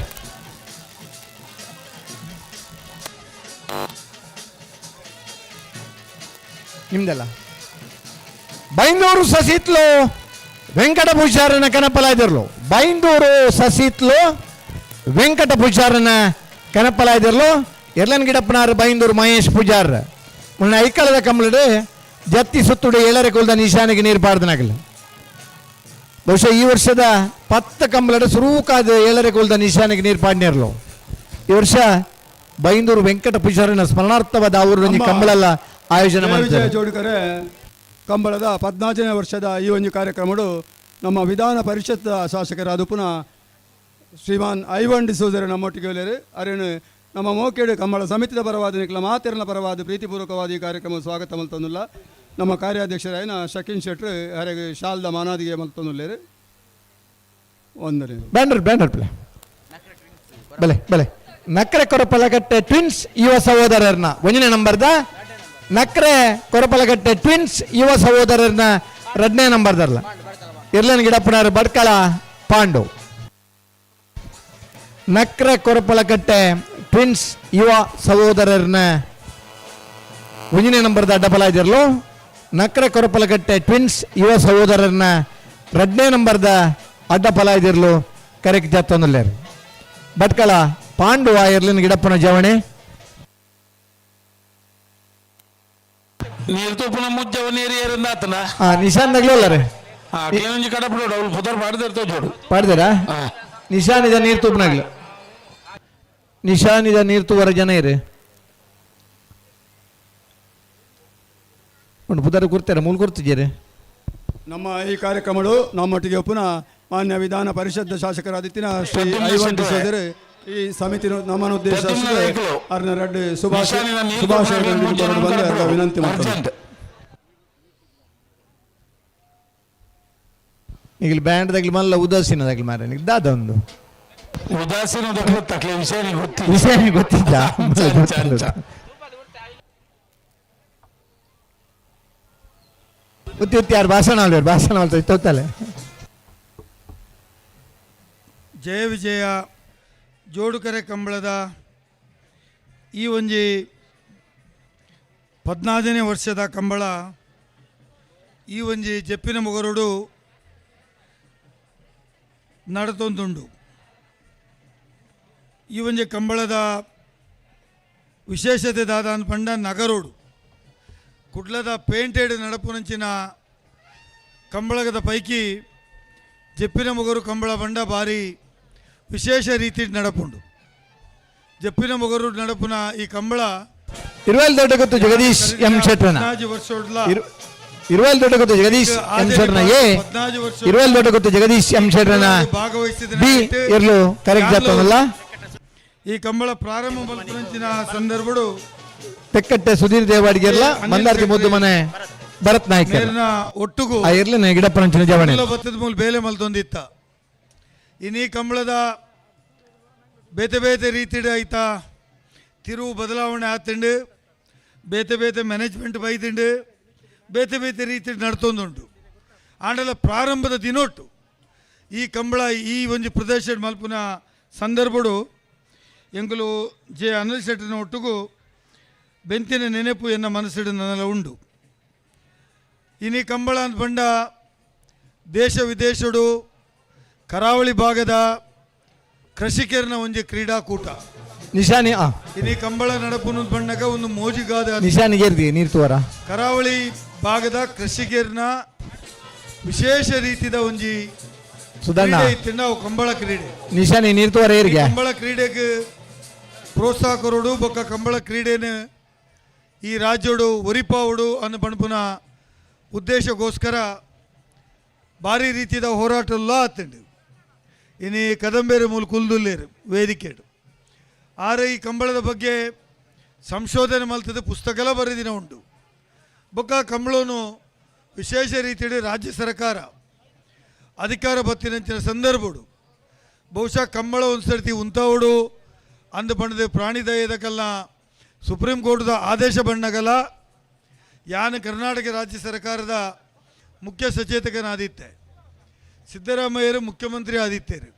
ನಿಮ್ದಲ್ಲ ಬೈಂದೂರು ಸಸಿತ್ಲು ವೆಂಕಟ ಪೂಜಾರನ ಕನಪಲ ಇದಿರ್ಲು. ಬೈಂದೂರು ಸಸಿತ್ಲು ವೆಂಕಟ ಪೂಜಾರನ ಕನಪಲ ಇದಿರ್ಲು. ಎರ್ಲನ್ ಗಿಡಪ್ಪನಾರು ಬೈಂದೂರು ಮಹೇಶ್ ಪೂಜಾರ್ ಮುನ್ನ ಐಕಳದ ಕಂಬಳಡು ಜತ್ತಿ ಸುತ್ತುಡು ಏಳರೆ ಕುಲ್ದ ನಿಶಾನಿಗೆ ನೀರು ಪಾಡ್ದನಾಗಲು. ಬಹುಶಃ ಈ ವರ್ಷದ 10 ಕಂಬಳಡು ಸುರೂಕಾದ ಏಳರೆ ಕುಲ್ದ ನಿಶಾನಿಗೆ ನೀರು ಪಾಡ್ನಿರ್ಲು. ಈ ವರ್ಷ ಬೈಂದೂರು ವೆಂಕಟ ಪೂಜಾರನ ಸ್ಮರಣಾರ್ಥವಾದ ಅವರು ಕಂಬಳೆಲ್ಲ ಆಯೋಜನೆ ಮಾಡ್ತಾರೆ. ಜೋಡುಕರೆ ಕಂಬಳದ 14ನೇ ವರ್ಷದ ಈ ಒಂದು ಕಾರ್ಯಕ್ರಮಡು ನಮ್ಮ ವಿಧಾನ ಪರಿಷತ್ ಶಾಸಕರಾದ ಪುನಃ ಶ್ರೀಮಾನ್ ಐವನ್ ಡಿಸೋಜರ್ ನಮ್ಮೊಟ್ಟಿಗೆ ಹೇಳಿ ಅರೇನು ನಮ್ಮ ಮೋಕೇಡು ಕಂಬಳ ಸಮಿತಿದ ಪರವಾದ ನಿಕ್ಲ ಮಾತೆರನ ಪರವಾದ ಪ್ರೀತಿಪೂರ್ವಕವಾದ ಈ ಕಾರ್ಯಕ್ರಮ ಸ್ವಾಗತ ಮಲ್ತೊಂದುಲ್ಲ. ನಮ್ಮ ಕಾರ್ಯಾಧ್ಯಕ್ಷರಾಯನ ಶಕಿನ್ ಶೆಟ್ರು ಅರೆಗೆ ಶಾಲ್ದ ಮಾನಾದಿಗೆ ಮಲ್ತೊಂದುಲ್ಲೇರು. ಒಂದನೇ ಬ್ಯಾನರ್ ಬ್ಯಾನರ್ ಪ್ಲೇ ಬಲೆ ಬಲೆ ನಕ್ರೆ ಕೊರಪಲಗಟ್ಟೆ ಟ್ವಿನ್ಸ್ ಯುವ ಸಹೋದರರ್ನ ಒಂದನೇ ನಂಬರ್ದ ನಕ್ರೆ ಕೊರಪಲಗಟ್ಟೆ ಟ್ವಿನ್ಸ್ ಯುವ ಸಹೋದರರ್ನ 2ನೇ ನಂಬರ್ದರ್ಲ ಇರ್ಲನ್ ಗಿಡಪ್ಪನವರು ಬಡ್ಕಳ ಪಾಂಡು. ನಕ್ರೆ ಕೊರಪಲಕಟ್ಟೆ ಟ್ವಿನ್ಸ್ ಯುವ ಸಹೋದರರ್ನ ಒಂದನೇ ನಂಬರ್ದ ಅಡ್ಡಬಲ ಇದಿರ್ಲು. ನಕ್ರೆ ಕೊರಪಲಕಟ್ಟೆ ಟ್ವಿನ್ಸ್ ಯುವ ಸಹೋದರರ್ನ 2ನೇ ನಂಬರ್ದ ಅಡ್ಡಫಲ ಇದಿರ್ಲು ಕರೆಕ್ಟ್ ಜಾತೊಂದುಲ್ಲೇರು. ಭಟ್ಕಳ ಪಾಂಡು ಆ ಇರ್ಲಿನ ಗಿಡಪ್ಪನ ಜವಣೆ ನೀರು ತೂಪುನ ಮುಜ್ಜವ ನೀರು ಏರಿಂದ ಆತನ ನಿಶಾನ್ ನಗ್ಲಲ್ಲರೆ ಒಂಜಿ ಕಡಪಡು ಅವಳು ಪುದರ್ ಪಾಡ್ದಿರ್ತೋ ಜೋಡು ಪಾಡ್ದಿರಾ ನಿಶಾನ್ ಇದ ನೀರು ತೂಪನಾಗ್ಲು ನಿಶಾನ್ ಇದ ನೀರು ತೂವರ ಜನ ಇರು ಒಂದು ಪುದರ್ ಕೊಡ್ತಾರೆ ಮೂಲ ಕೊಡ್ತಿದ್ದೀರಿ. ನಮ್ಮ ಈ ಕಾರ್ಯಕ್ರಮಗಳು ನಮ್ಮೊಟ್ಟಿಗೆ ಪುನಃ ಮಾನ್ಯ ವಿಧಾನ ಪರಿಷತ್ ಶಾಸಕರಾದಿತ್ತಿನ ಶ್ರೀ ಐವನ್ ಡಿಸೋಜರ್ ಈ ಸಮಿತಿ ನಮ್ಮನ್ನು ಉದ್ದೇಶ ಅರ್ನ ರೆಡ್ಡಿ ಸುಭಾಷ್ ಬಂದು ವಿನಂತಿ ಮಾಡ್ತಾರೆ. ಈಗ ಬ್ಯಾಂಡ್ ತಗ್ಲಿ ಮಲ್ಲ ಉದಾಸೀನ ತಗ್ಲಿ ಮಾರ ದಾದ ಒಂದು ಉದಾಸೀನ ತಕ್ಲೆ ವಿಷಯ ಗೊತ್ತಿಲ್ಲ ವಿಷಯ ಗೊತ್ತಿದ್ದ ಗೊತ್ತಿತ್ತು ಯಾರು ಭಾಷಣ ಆಳ್ವೇರು ಭಾಷಣ ಆಳ್ತಾ ಇತ್ತೋತ್ತಲೆ. ಜಯ ವಿಜಯ ಜೋಡುಕರೆ ಕಂಬಳದ ಈ ಒಂಜಿ 14ನೇ ವರ್ಷದ ಕಂಬಳ ಈ ಒಂಜಿ ಜಪ್ಪಿನ ಮೊಗರುಡು ನಡತೊಂದುಂಡು. ಈ ಒಂಜಿ ಕಂಬಳದ ವಿಶೇಷತೆ ದಾದ ಅನ್ಪಂಡ ನಗರೋಡು ಕುಡ್ಲದ ಪೇಂಟೆಡ್ ನಡಪುನಂಚಿನ ಕಂಬಳಗದ ಪೈಕಿ ಜಪ್ಪಿನ ಮೊಗರು ಕಂಬಳ ಬಂಡ ಭಾರಿ ವಿಶೇಷ ರೀತಿ ನಡಪುಂಡು. ಜಪ್ಪಿನ ಮೊಗರು ನಡಪುನ ಈ ಕಂಬಳ ಇರುವಲ್ ದೊಡ್ಡ ಗೊತ್ತು ಜಗದೀಶ್ ಎಂ ಶೆಟ್ಟರನ ಇರುವಲ್ ದೊಡ್ಡ ಗೊತ್ತು ಜಗದೀಶ್ ಎಂ ಶೆಟ್ಟರನ ಎ ಇರುವಲ್ ದೊಡ್ಡ ಗೊತ್ತು ಜಗದೀಶ್ ಎಂ ಶೆಟ್ಟರನ ಬಿ ಇರ್ಲು ಕರೆಕ್ಟ್ ಜಾತವಲ್ಲ. ಈ ಕಂಬಳ ಪ್ರಾರಂಭ ಮಲ್ಪುನಂಚಿನ ಸಂದರ್ಭಡು ತೆಕ್ಕಟ್ಟೆ ಸುಧೀರ್ ದೇವಾಡಿಗೆಲ್ಲ ಮಂದಾರ್ತಿ ಮುದ್ದು ಮನೆ ಭರತ್ ನಾಯ್ಕ ಒಟ್ಟುಗು ಇರ್ಲಿ ಗಿಡಪ್ಪನಂಚಿನ ಜವಣೆ ಬತ್ತದ ಮೂಲ ಬೇಲೆ ಮಲ್ತೊಂದಿತ್ತ. ಇನ್ನೀ ಕಂಬಳದ ಬೇತೆ ಬೇತೆ ರೀತಿಡ್ ಆಯ್ತಾ ತಿರುವು ಬದಲಾವಣೆ ಆತಂಡು ಬೇತೆ ಬೇತೆ ಮ್ಯಾನೇಜ್ಮೆಂಟ್ ಬೈದಿಂಡು ಬೇತೆ ಬೇತೆ ರೀತಿ ನಡ್ತೊಂದುಂಟು. ಆಂಡಲ ಪ್ರಾರಂಭದ ದಿನೊಟ್ಟು ಈ ಕಂಬಳ ಈ ಒಂಜಿ ಪ್ರದೇಶ ಮಲ್ಪುನ ಸಂದರ್ಭಡು ಎಂಗುಲು ಜೆ ಅನಿಲ್ ಶೆಟ್ಟನ ಒಟ್ಟುಗು ಬೆಂತಿನ ನೆನಪು ಎನ್ನ ಮನಸ್ಸಿಡು ನನ್ನೆಲ್ಲ ಉಂಡು. ಇನಿ ಕಂಬಳ ಅಂತ ಬಂಡ ದೇಶ ವಿದೇಶಡು ಕರಾವಳಿ ಭಾಗದ ಕೃಷಿಕರನ ಒಂಜಿ ಕ್ರೀಡಾಕೂಟ. ನಿಶಾನಿ ಇನಿ ಕಂಬಳ ನಡಪುನ ಬಣ್ಣಗ ಒಂದು ಮೋಜಿಗಾದ ನಿಶಾನಿ ಗೇರ್ದಿ ನೀರು ತೂವರ. ಕರಾವಳಿ ಭಾಗದ ಕೃಷಿಕರನ ವಿಶೇಷ ರೀತಿದ ಒಂಜಿ ಸುಧಣ್ಣ. ಕ್ರೀಡೆ ಇತ್ತಿಂಡ ಅವು ಕಂಬಳ ಕ್ರೀಡೆ. ನಿಶಾನಿ ನೀರು ತೂವರ ಏರಿಗೆ. ಕಂಬಳ ಕ್ರೀಡೆಗೆ ಪ್ರೋತ್ಸಾಹ ಕೊರಡು ಬೊಕ್ಕ ಕಂಬಳ ಕ್ರೀಡೆನ ಈ ರಾಜ್ಯೋಡು ಒರಿಪಾವುಡು ಅನ್ನು ಪಣಪುನ ಉದ್ದೇಶಕ್ಕೋಸ್ಕರ ಭಾರಿ ರೀತಿದ ಹೋರಾಟಲ್ಲ ಆತಂಡು. ಇನಿ ಕದಂಬೇರು ಮೂಲ ಕುಲ್ದುಲ್ಲೇರು ವೇದಿಕೆಡು ಆರೆ ಈ ಕಂಬಳದ ಬಗ್ಗೆ ಸಂಶೋಧನೆ ಮಲ್ತದ ಪುಸ್ತಕಲ ಬರೆದಿನ ಉಂಟು. ಬೊಕ್ಕ ಕಂಬಳನು ವಿಶೇಷ ರೀತಿಯಲ್ಲಿ ರಾಜ್ಯ ಸರ್ಕಾರ ಅಧಿಕಾರ ಬತ್ತಿನಂಚಿನ ಸಂದರ್ಭಡು ಬಹುಶಃ ಕಂಬಳ ಒಂದು ಸರ್ತಿ ಉಂತಾವುಡು ಅಂದು ಪಂಡದ ಪ್ರಾಣಿ ದಯದಕಲ್ಲ ಸುಪ್ರೀಂ ಕೋರ್ಟ್ದ ಆದೇಶ ಬಣ್ಣಗಲ್ಲ ಯಾನು ಕರ್ನಾಟಕ ರಾಜ್ಯ ಸರ್ಕಾರದ ಮುಖ್ಯ ಸಚೇತಕನಾದಿತ್ತೆ, ಸಿದ್ದರಾಮಯ್ಯರು ಮುಖ್ಯಮಂತ್ರಿ ಆದಿತ್ತೇರು.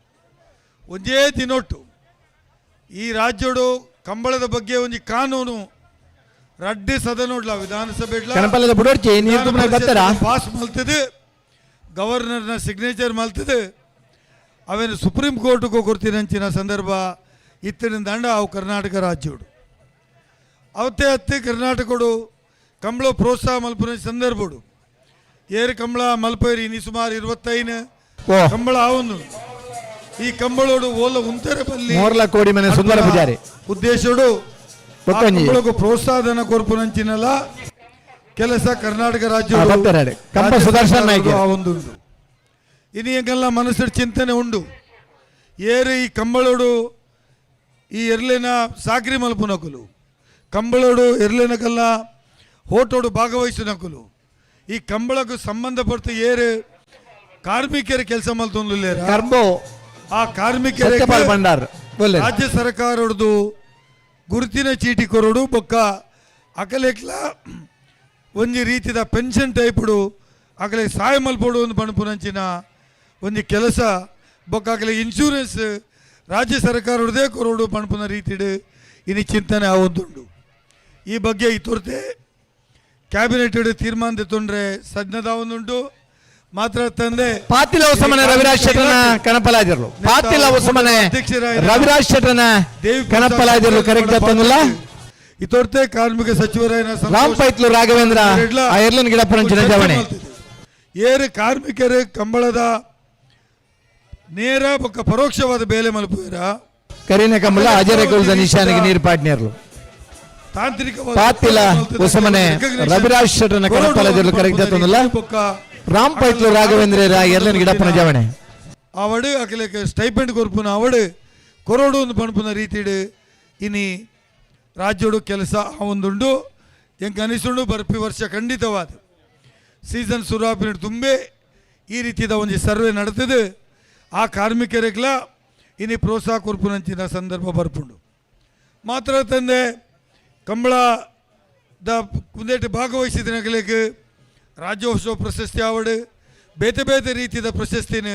ಒಂದೇ ದಿನೊಟ್ಟು ಈ ರಾಜ್ಯಡು ಕಂಬಳದ ಬಗ್ಗೆ ಒಂಜಿ ಕಾನೂನು ರಡ್ಡು ಸದನೋಡ್ಲ ವಿಧಾನಸಭೆ ಕಣಪಲ್ಲದ ಬುಡೋಡ್ಚಿ ನೀರು ತುಂಬನ ಬರ್ತಾರಾ? ಪಾಸ್ ಮಲ್ತದೆ, ಗವರ್ನರ್ನ ಸಿಗ್ನೇಚರ್ ಮಲ್ತದೆ, ಅವೇನು ಸುಪ್ರೀಂ ಕೋರ್ಟ್ಗೆ ಕೊಡ್ತೀನಂಚಿನ ಸಂದರ್ಭ ಇತ್ತಿನ ದಂಡ ಅವು ಕರ್ನಾಟಕ ರಾಜ್ಯೋಡು ಅವತ್ತೇ ಅತ್ತೆ ಕರ್ನಾಟಕಡು ಕಂಬಳ ಪ್ರೋತ್ಸಾಹ ಮಲ್ಪುನ ಸಂದರ್ಭಡು ಏರು ಕಂಬಳ ಮಲ್ಪೇರಿ ಇನಿ ಸುಮಾರು 25 ಕಂಬಳ ಆವೊಂದು ಈ ಕಂಬಳೋಡು ಓಲ ಉಂತರೆ ಬಲ್ಲಿ ಮೋರ್ಲ ಕೋಡಿ ಮನೆ ಸುಂದರ ಪೂಜಾರಿ ಉದ್ದೇಶೋಡು ಆ ಬೊಕ್ಕಂಜಿ. ಕಂಬಳಗು ಪ್ರೋತ್ಸಾಹನ ಕೊರ್ಪುನಂಚಿನಲ್ಲ ಕೆಲಸ ಕರ್ನಾಟಕ ರಾಜ್ಯ ಬರ್ತಾರೆ. ಕಂಬ ಸುದರ್ಶನ್ ನಾಯ್ಕ. ಒಂದು ಇನಿ ಎಂಗೆಲ್ಲ ಮನಸ್ಸು ಚಿಂತನೆ ಉಂಡು ಏರು ಈ ಕಂಬಳೋಡು ಈ ಎರ್ಲಿನ ಸಾಕ್ರಿ ಮಲ್ಪುನಕುಲು ಕಂಬಳೋಡು ಎರ್ಲಿನಕಲ್ಲ ಹೋಟೋಡು ಭಾಗವಹಿಸಿನಕುಲು ಈ ಕಂಬಳಕ್ಕೂ ಸಂಬಂಧಪಟ್ಟ ಏರು ಕಾರ್ಮಿಕರ ಕೆಲಸ ಮಲ್ತೊಂದುಲ್ಲೇರ ಕರ್ಬೋ ಆ ಕಾರ್ಮಿಕರ ಸತ್ಯಪಾಲ್ ಭಂಡಾರ್ ಬೊಲ್ಲೆ. ರಾಜ್ಯ ಸರ್ಕಾರದ್ದು ಗುರುತಿನ ಚೀಟಿ ಕೊರಡು ಬೊಕ್ಕ ಅಕಲೆಕ್ಲ ಒಂಜಿ ರೀತಿದ ಪೆನ್ಷನ್ ಟೈಪುಡು ಅಕಲೆ ಸಹಾಯ ಮಲ್ಪೊಡು ಒಂದು ಪಣಪುನಂಚಿನ ಒಂಜಿ ಕೆಲಸ ಬೊಕ್ಕ ಅಕಲೆ ಇನ್ಶೂರೆನ್ಸ್ ರಾಜ್ಯ ಸರ್ಕಾರದೇ ಕೊರಡು ಪಣಪುನ ರೀತಿಡು ಇನಿ ಚಿಂತನೆ ಆವೊಂದುಂಡು. ಈ ಬಗ್ಗೆ ಈ ತುರ್ತೆ ಕ್ಯಾಬಿನೆಟ್ ತೀರ್ಮಾನ ತೊಂದರೆ ಸಜ್ಜದ ಒಂದುಂಟು ಮಾತ್ರ ತಂದೆ ಪಾತಿಲ ಹೊಸಮನೆ ರವಿರಾಜ್ ಶೆಟ್ಟನ ಕಣಪಲಾಜರ್ಲು ಪಾತಿಲ ಹೊಸಮನೆ ರವಿರಾಜ್ ಶೆಟ್ಟನ ಕಣಪಲಾಜರ್ಲು ಕರೆಕ್ಟ್ ತಂದಿಲ್ಲ. ಇತೋರ್ತೆ ಕಾರ್ಮಿಕ ಸಚಿವರಾಯನ ರಾಮ್ ಪೈತ್ಲು ರಾಘವೇಂದ್ರ ಆ ಎರ್ಲನ್ ಗಿಡಪ್ಪನ ಜವಣೆ ಏರು ಕಾರ್ಮಿಕರು ಕಂಬಳದ ನೇರ ಬೊಕ್ಕ ಪರೋಕ್ಷವಾದ ಬೇಲೆ ಮಲ್ಪುವಿರ ಕರೀನ ಕಂಬಳ ಅಜರೆ ಕುಲ್ದ ನಿಶಾನಿಗೆ ನೀರು ಪಾಟ್ನೇರ್ಲು ತಾಂತ್ರಿಕ ಪಾತಿಲ ಹೊಸಮನೆ ರವಿರಾಜ್ ಶೆಟ್ಟನ ಕಣಪಲಾಜರ್ಲು ಕರೆಕ್ಟ್ ತಂದಿಲ್ಲ. ರಾಮ್ ಪೈತ್ಲು ರಾಘವೇಂದ್ರ ಎರ್ಲನ್ ಗಿಡಪ್ಪನ ಜವಣೆ ಅವಡು ಅಕಲೆಕ್ ಸ್ಟೈಪೆಂಡ್ ಕೊರ್ಪುನ ಅವಡು ಕೊರೋಡು ಒಂದು ಪಣಪುನ ರೀತಿಡು ಇನಿ ರಾಜ್ಯೋಡು ಕೆಲಸ ಒಂದುಂಡು ಎಂಕ್ ಅನಿಸುಂಡು ಬರ್ಪಿ ವರ್ಷ ಖಂಡಿತವಾದ ಸೀಸನ್ ಸುರಾಪಿನ ತುಂಬೆ ಈ ರೀತಿದ ಒಂಜಿ ಸರ್ವೆ ನಡೆತದೆ ಆ ಕಾರ್ಮಿಕರಿಗ್ಲ ಇನಿ ಪ್ರೋತ್ಸಾಹ ಕೊರ್ಪುನಂಚಿನ ಸಂದರ್ಭ ಬರ್ಪುಂಡು. ಮಾತ್ರ ತಂದೆ ಕಂಬಳದ ಕುಂದೇಟು ಭಾಗವಹಿಸಿದ ರಾಜ್ಯೋತ್ಸವ ಪ್ರಶಸ್ತಿ ಆವಡು ಬೇತೆ ಬೇತೆ ರೀತಿದ ಪ್ರಶಸ್ತಿನ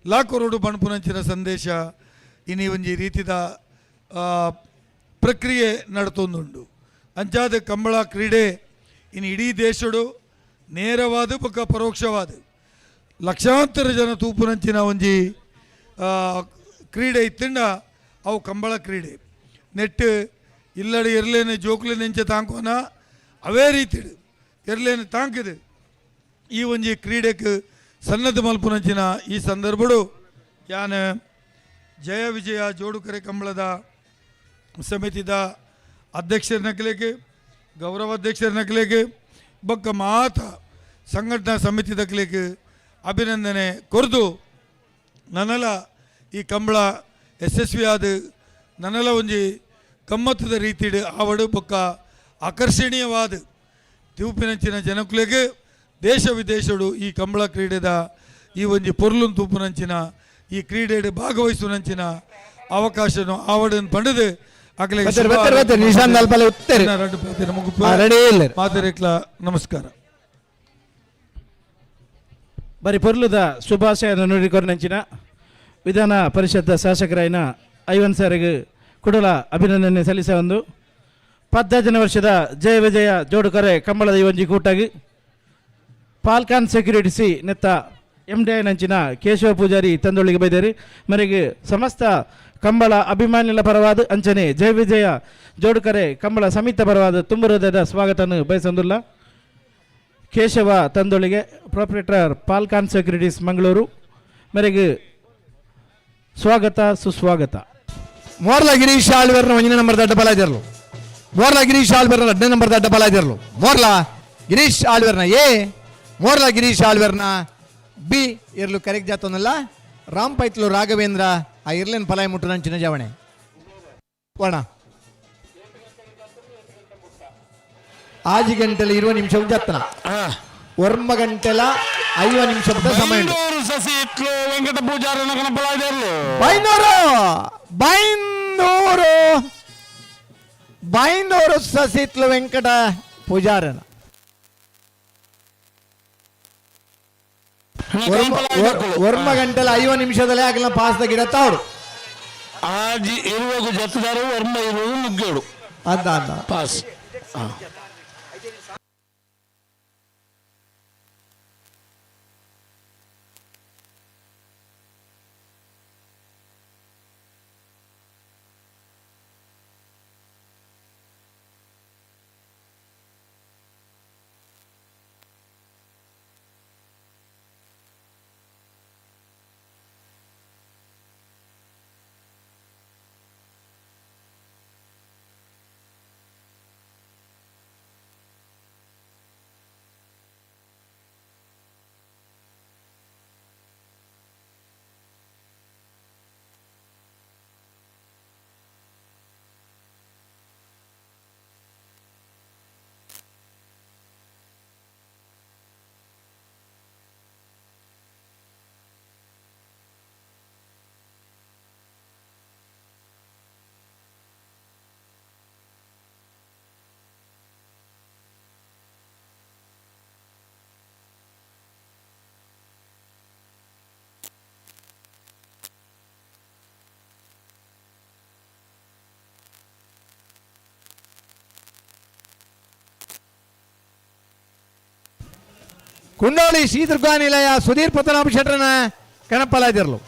ಲಾಕೊರೋಡು ಬಣ್ಪುನಂಚಿನ ಸಂದೇಶ ಇನಿ ಒಂಜಿ ರೀತಿದ ಪ್ರಕ್ರಿಯೆ ನಡತೊಂದುಂಡು. ಅಂಚಾದ ಕಂಬಳ ಕ್ರೀಡೆ ಇನ್ನು ಇಡೀ ದೇಶಡು ನೇರವಾದ ಬೊಕ್ಕ ಪರೋಕ್ಷವಾದ ಲಕ್ಷಾಂತರ ಜನ ತೂಪುನಂಚಿನ ಒಂಜಿ ಕ್ರೀಡೆ ಇತ್ತಿಂಡ ಅವು ಕಂಬಳ ಕ್ರೀಡೆ ನೆಟ್ಟು ಇಲ್ಲಡೆ ಎರ್ಲೇನೆ ಜೋಕ್ಲೆ ನೆಂಚೆ ತಾಂಕೋನ ಅವೇ ರೀತಿಡು ಎರ್ಲೇನೆ ತಾಂಕಿದು ಈ ಒಂಜಿ ಕ್ರೀಡೆಗೆ ಸನ್ನದ್ಧ ಮಲ್ಪುನಂಚಿನ ಈ ಸಂದರ್ಭಡು ಯಾನ ಜಯ ವಿಜಯ ಜೋಡುಕರೆ ಕಂಬಳದ ಸಮಿತಿದ ಅಧ್ಯಕ್ಷರ ನಕಲೆಗೆ ಗೌರವ ಅಧ್ಯಕ್ಷರ ನಕಲೆಗೆ ಬೊಕ್ಕ ಮಾತ ಸಂಘಟನಾ ಸಮಿತಿ ದಕ್ಲೆಗೆ ಅಭಿನಂದನೆ ಕೊರ್ದು ನನ್ನಲ ಈ ಕಂಬಳ ಯಶಸ್ವಿಯಾದ ನನ್ನಲ ಒಂಜಿ ಗಮ್ಮತ್ತದ ರೀತಿಡು ಆವಡು ಬೊಕ್ಕ ಆಕರ್ಷಣೀಯವಾದ ತೂಪಿನಂಚಿನ ಜನಕುಲೆಗೆ ದೇಶ ವಿದೇಶಡು ಈ ಕಂಬಳ ಕ್ರೀಡೆದ ಈ ಒಂಜಿ ಪೊರ್ಲುನ್ ತೂಪುನಂಚಿನ ಈ ಕ್ರೀಡೆಡು ಭಾಗವಹಿಸುವಂಚಿನ ಅವಕಾಶನು ಆವಡನ್ನು ಪಡೆದು ನಮಸ್ಕಾರ. ಬರಿ ಪೊರ್ಲುದ ಶುಭಾಶಯ ನುಡಿಕೊರ್ನಂಚಿನ ವಿಧಾನ ಪರಿಷತ್ ಶಾಸಕರಾಯಿನ ಐವನ್ ಸರ್ಗ್ ಕುಡಲ ಅಭಿನಂದನೆ ಸಲ್ಲಿಸ ಒಂದು 15ನೇ ವರ್ಷದ ಜಯ ವಿಜಯ ಜೋಡುಕರೆ ಕಂಬಳದ ಈ ಒಂಜಿ ಕೂಟಾಗಿ ಪಾಲ್ಕಾನ್ ಸೆಕ್ಯೂರಿಟಿಸಿ ನೆತ್ತ ಎಂ ಡಿ ನಂಚಿನ ಕೇಶವ ಪೂಜಾರಿ ತಂದೊಳ್ಳಿಗೆ ಬೈದೇರಿ ಮರೆಗೆ ಸಮಸ್ತ ಕಂಬಳ ಅಭಿಮಾನಿಗಳ ಪರವಾದ ಅಂಚನೆ ಜಯ ವಿಜಯ ಜೋಡುಕರೆ ಕಂಬಳ ಸಮಿತ ಪರವಾದ ತುಂಬ ಹೃದಯದ ಸ್ವಾಗತವನ್ನು ಬಯಸೊಂದುಲ್ಲ. ಕೇಶವ ತಂದೊಳಿಗೆ ಪ್ರೊಪ್ರೇಟರ್ ಪಾಲ್ಕಾನ್ ಸೆಕ್ಯೂರಿಟೀಸ್ ಮಂಗಳೂರು ಮೇರೆಗೆ ಸ್ವಾಗತ ಸುಸ್ವಾಗತ. ಮೋರ್ಲ ಗಿರೀಶ್ ಆಳ್ವೇರ್ನ ಒಂದನೇ ನಂಬರ್ ದಡ್ಡ ಬಲಾದಿರಲು, ಮೋರ್ಲ ಗಿರೀಶ್ ಆಳ್ವೇರ್ನ ಎರಡನೇ ನಂಬರ್ ದಡ್ಡ ಬಲಾದಿರಲು, ಮೋರ್ಲ ಗಿರೀಶ್ ಆಳ್ವೇರ್ನ ಎ, ಮೋರ್ಲ ಗಿರೀಶ್ ಆಳ್ವೇರ್ನ ಬಿ ಇರ್ಲು ಕರೆಕ್ಟ್ ಜಾತನಲ್ಲ. ರಾಮ್ ಪೈತ್ಲು ರಾಘವೇಂದ್ರ ಆ ಇರ್ಲೇನು ಫಲಾಯ ಮುಟ್ಟು ನಂಚಿನ ಜವಣೆ ವರ್ಣ ಆಜಿ ಗಂಟೆಲ ಇರುವ ನಿಮಿಷ ಜತ್ತನ ಒರ್ಮ ಗಂಟೆಲ ಐವ ನಿಮಿಷ ಸಮಯ. ವೆಂಕಟ ಪೂಜಾರನ ಬೈಂದೂರು ಬೈಂದೂರು ಬೈಂದೂರು ಸಸಿತ್ಲು ವೆಂಕಟ ಪೂಜಾರನ ಒರ್ಮ ಗಂಟೆಲ ಐವ ನಿಮಿಷದಲ್ಲೇ ಆಗಲ್ಲ ಪಾಸ್ದ ಗಿಡ ತಾವ್ರು ಆಜಿ ಇರುವಾಗ ಜತ್ತದಾರು ವರ್ಮ ಇರುವುದು ಮುಗ್ಗೇಡು ಅದ ಅದ ಪಾಸ್. ಕುಂಡೋಳಿ ಶ್ರೀ ದುರ್ಗಾ ನಿಲಯ ಸುಧೀರ್ ಪದ್ಮನಾಭ ಶೆಟ್ಟರನ ಕಣಪಲಾದಿರಲು,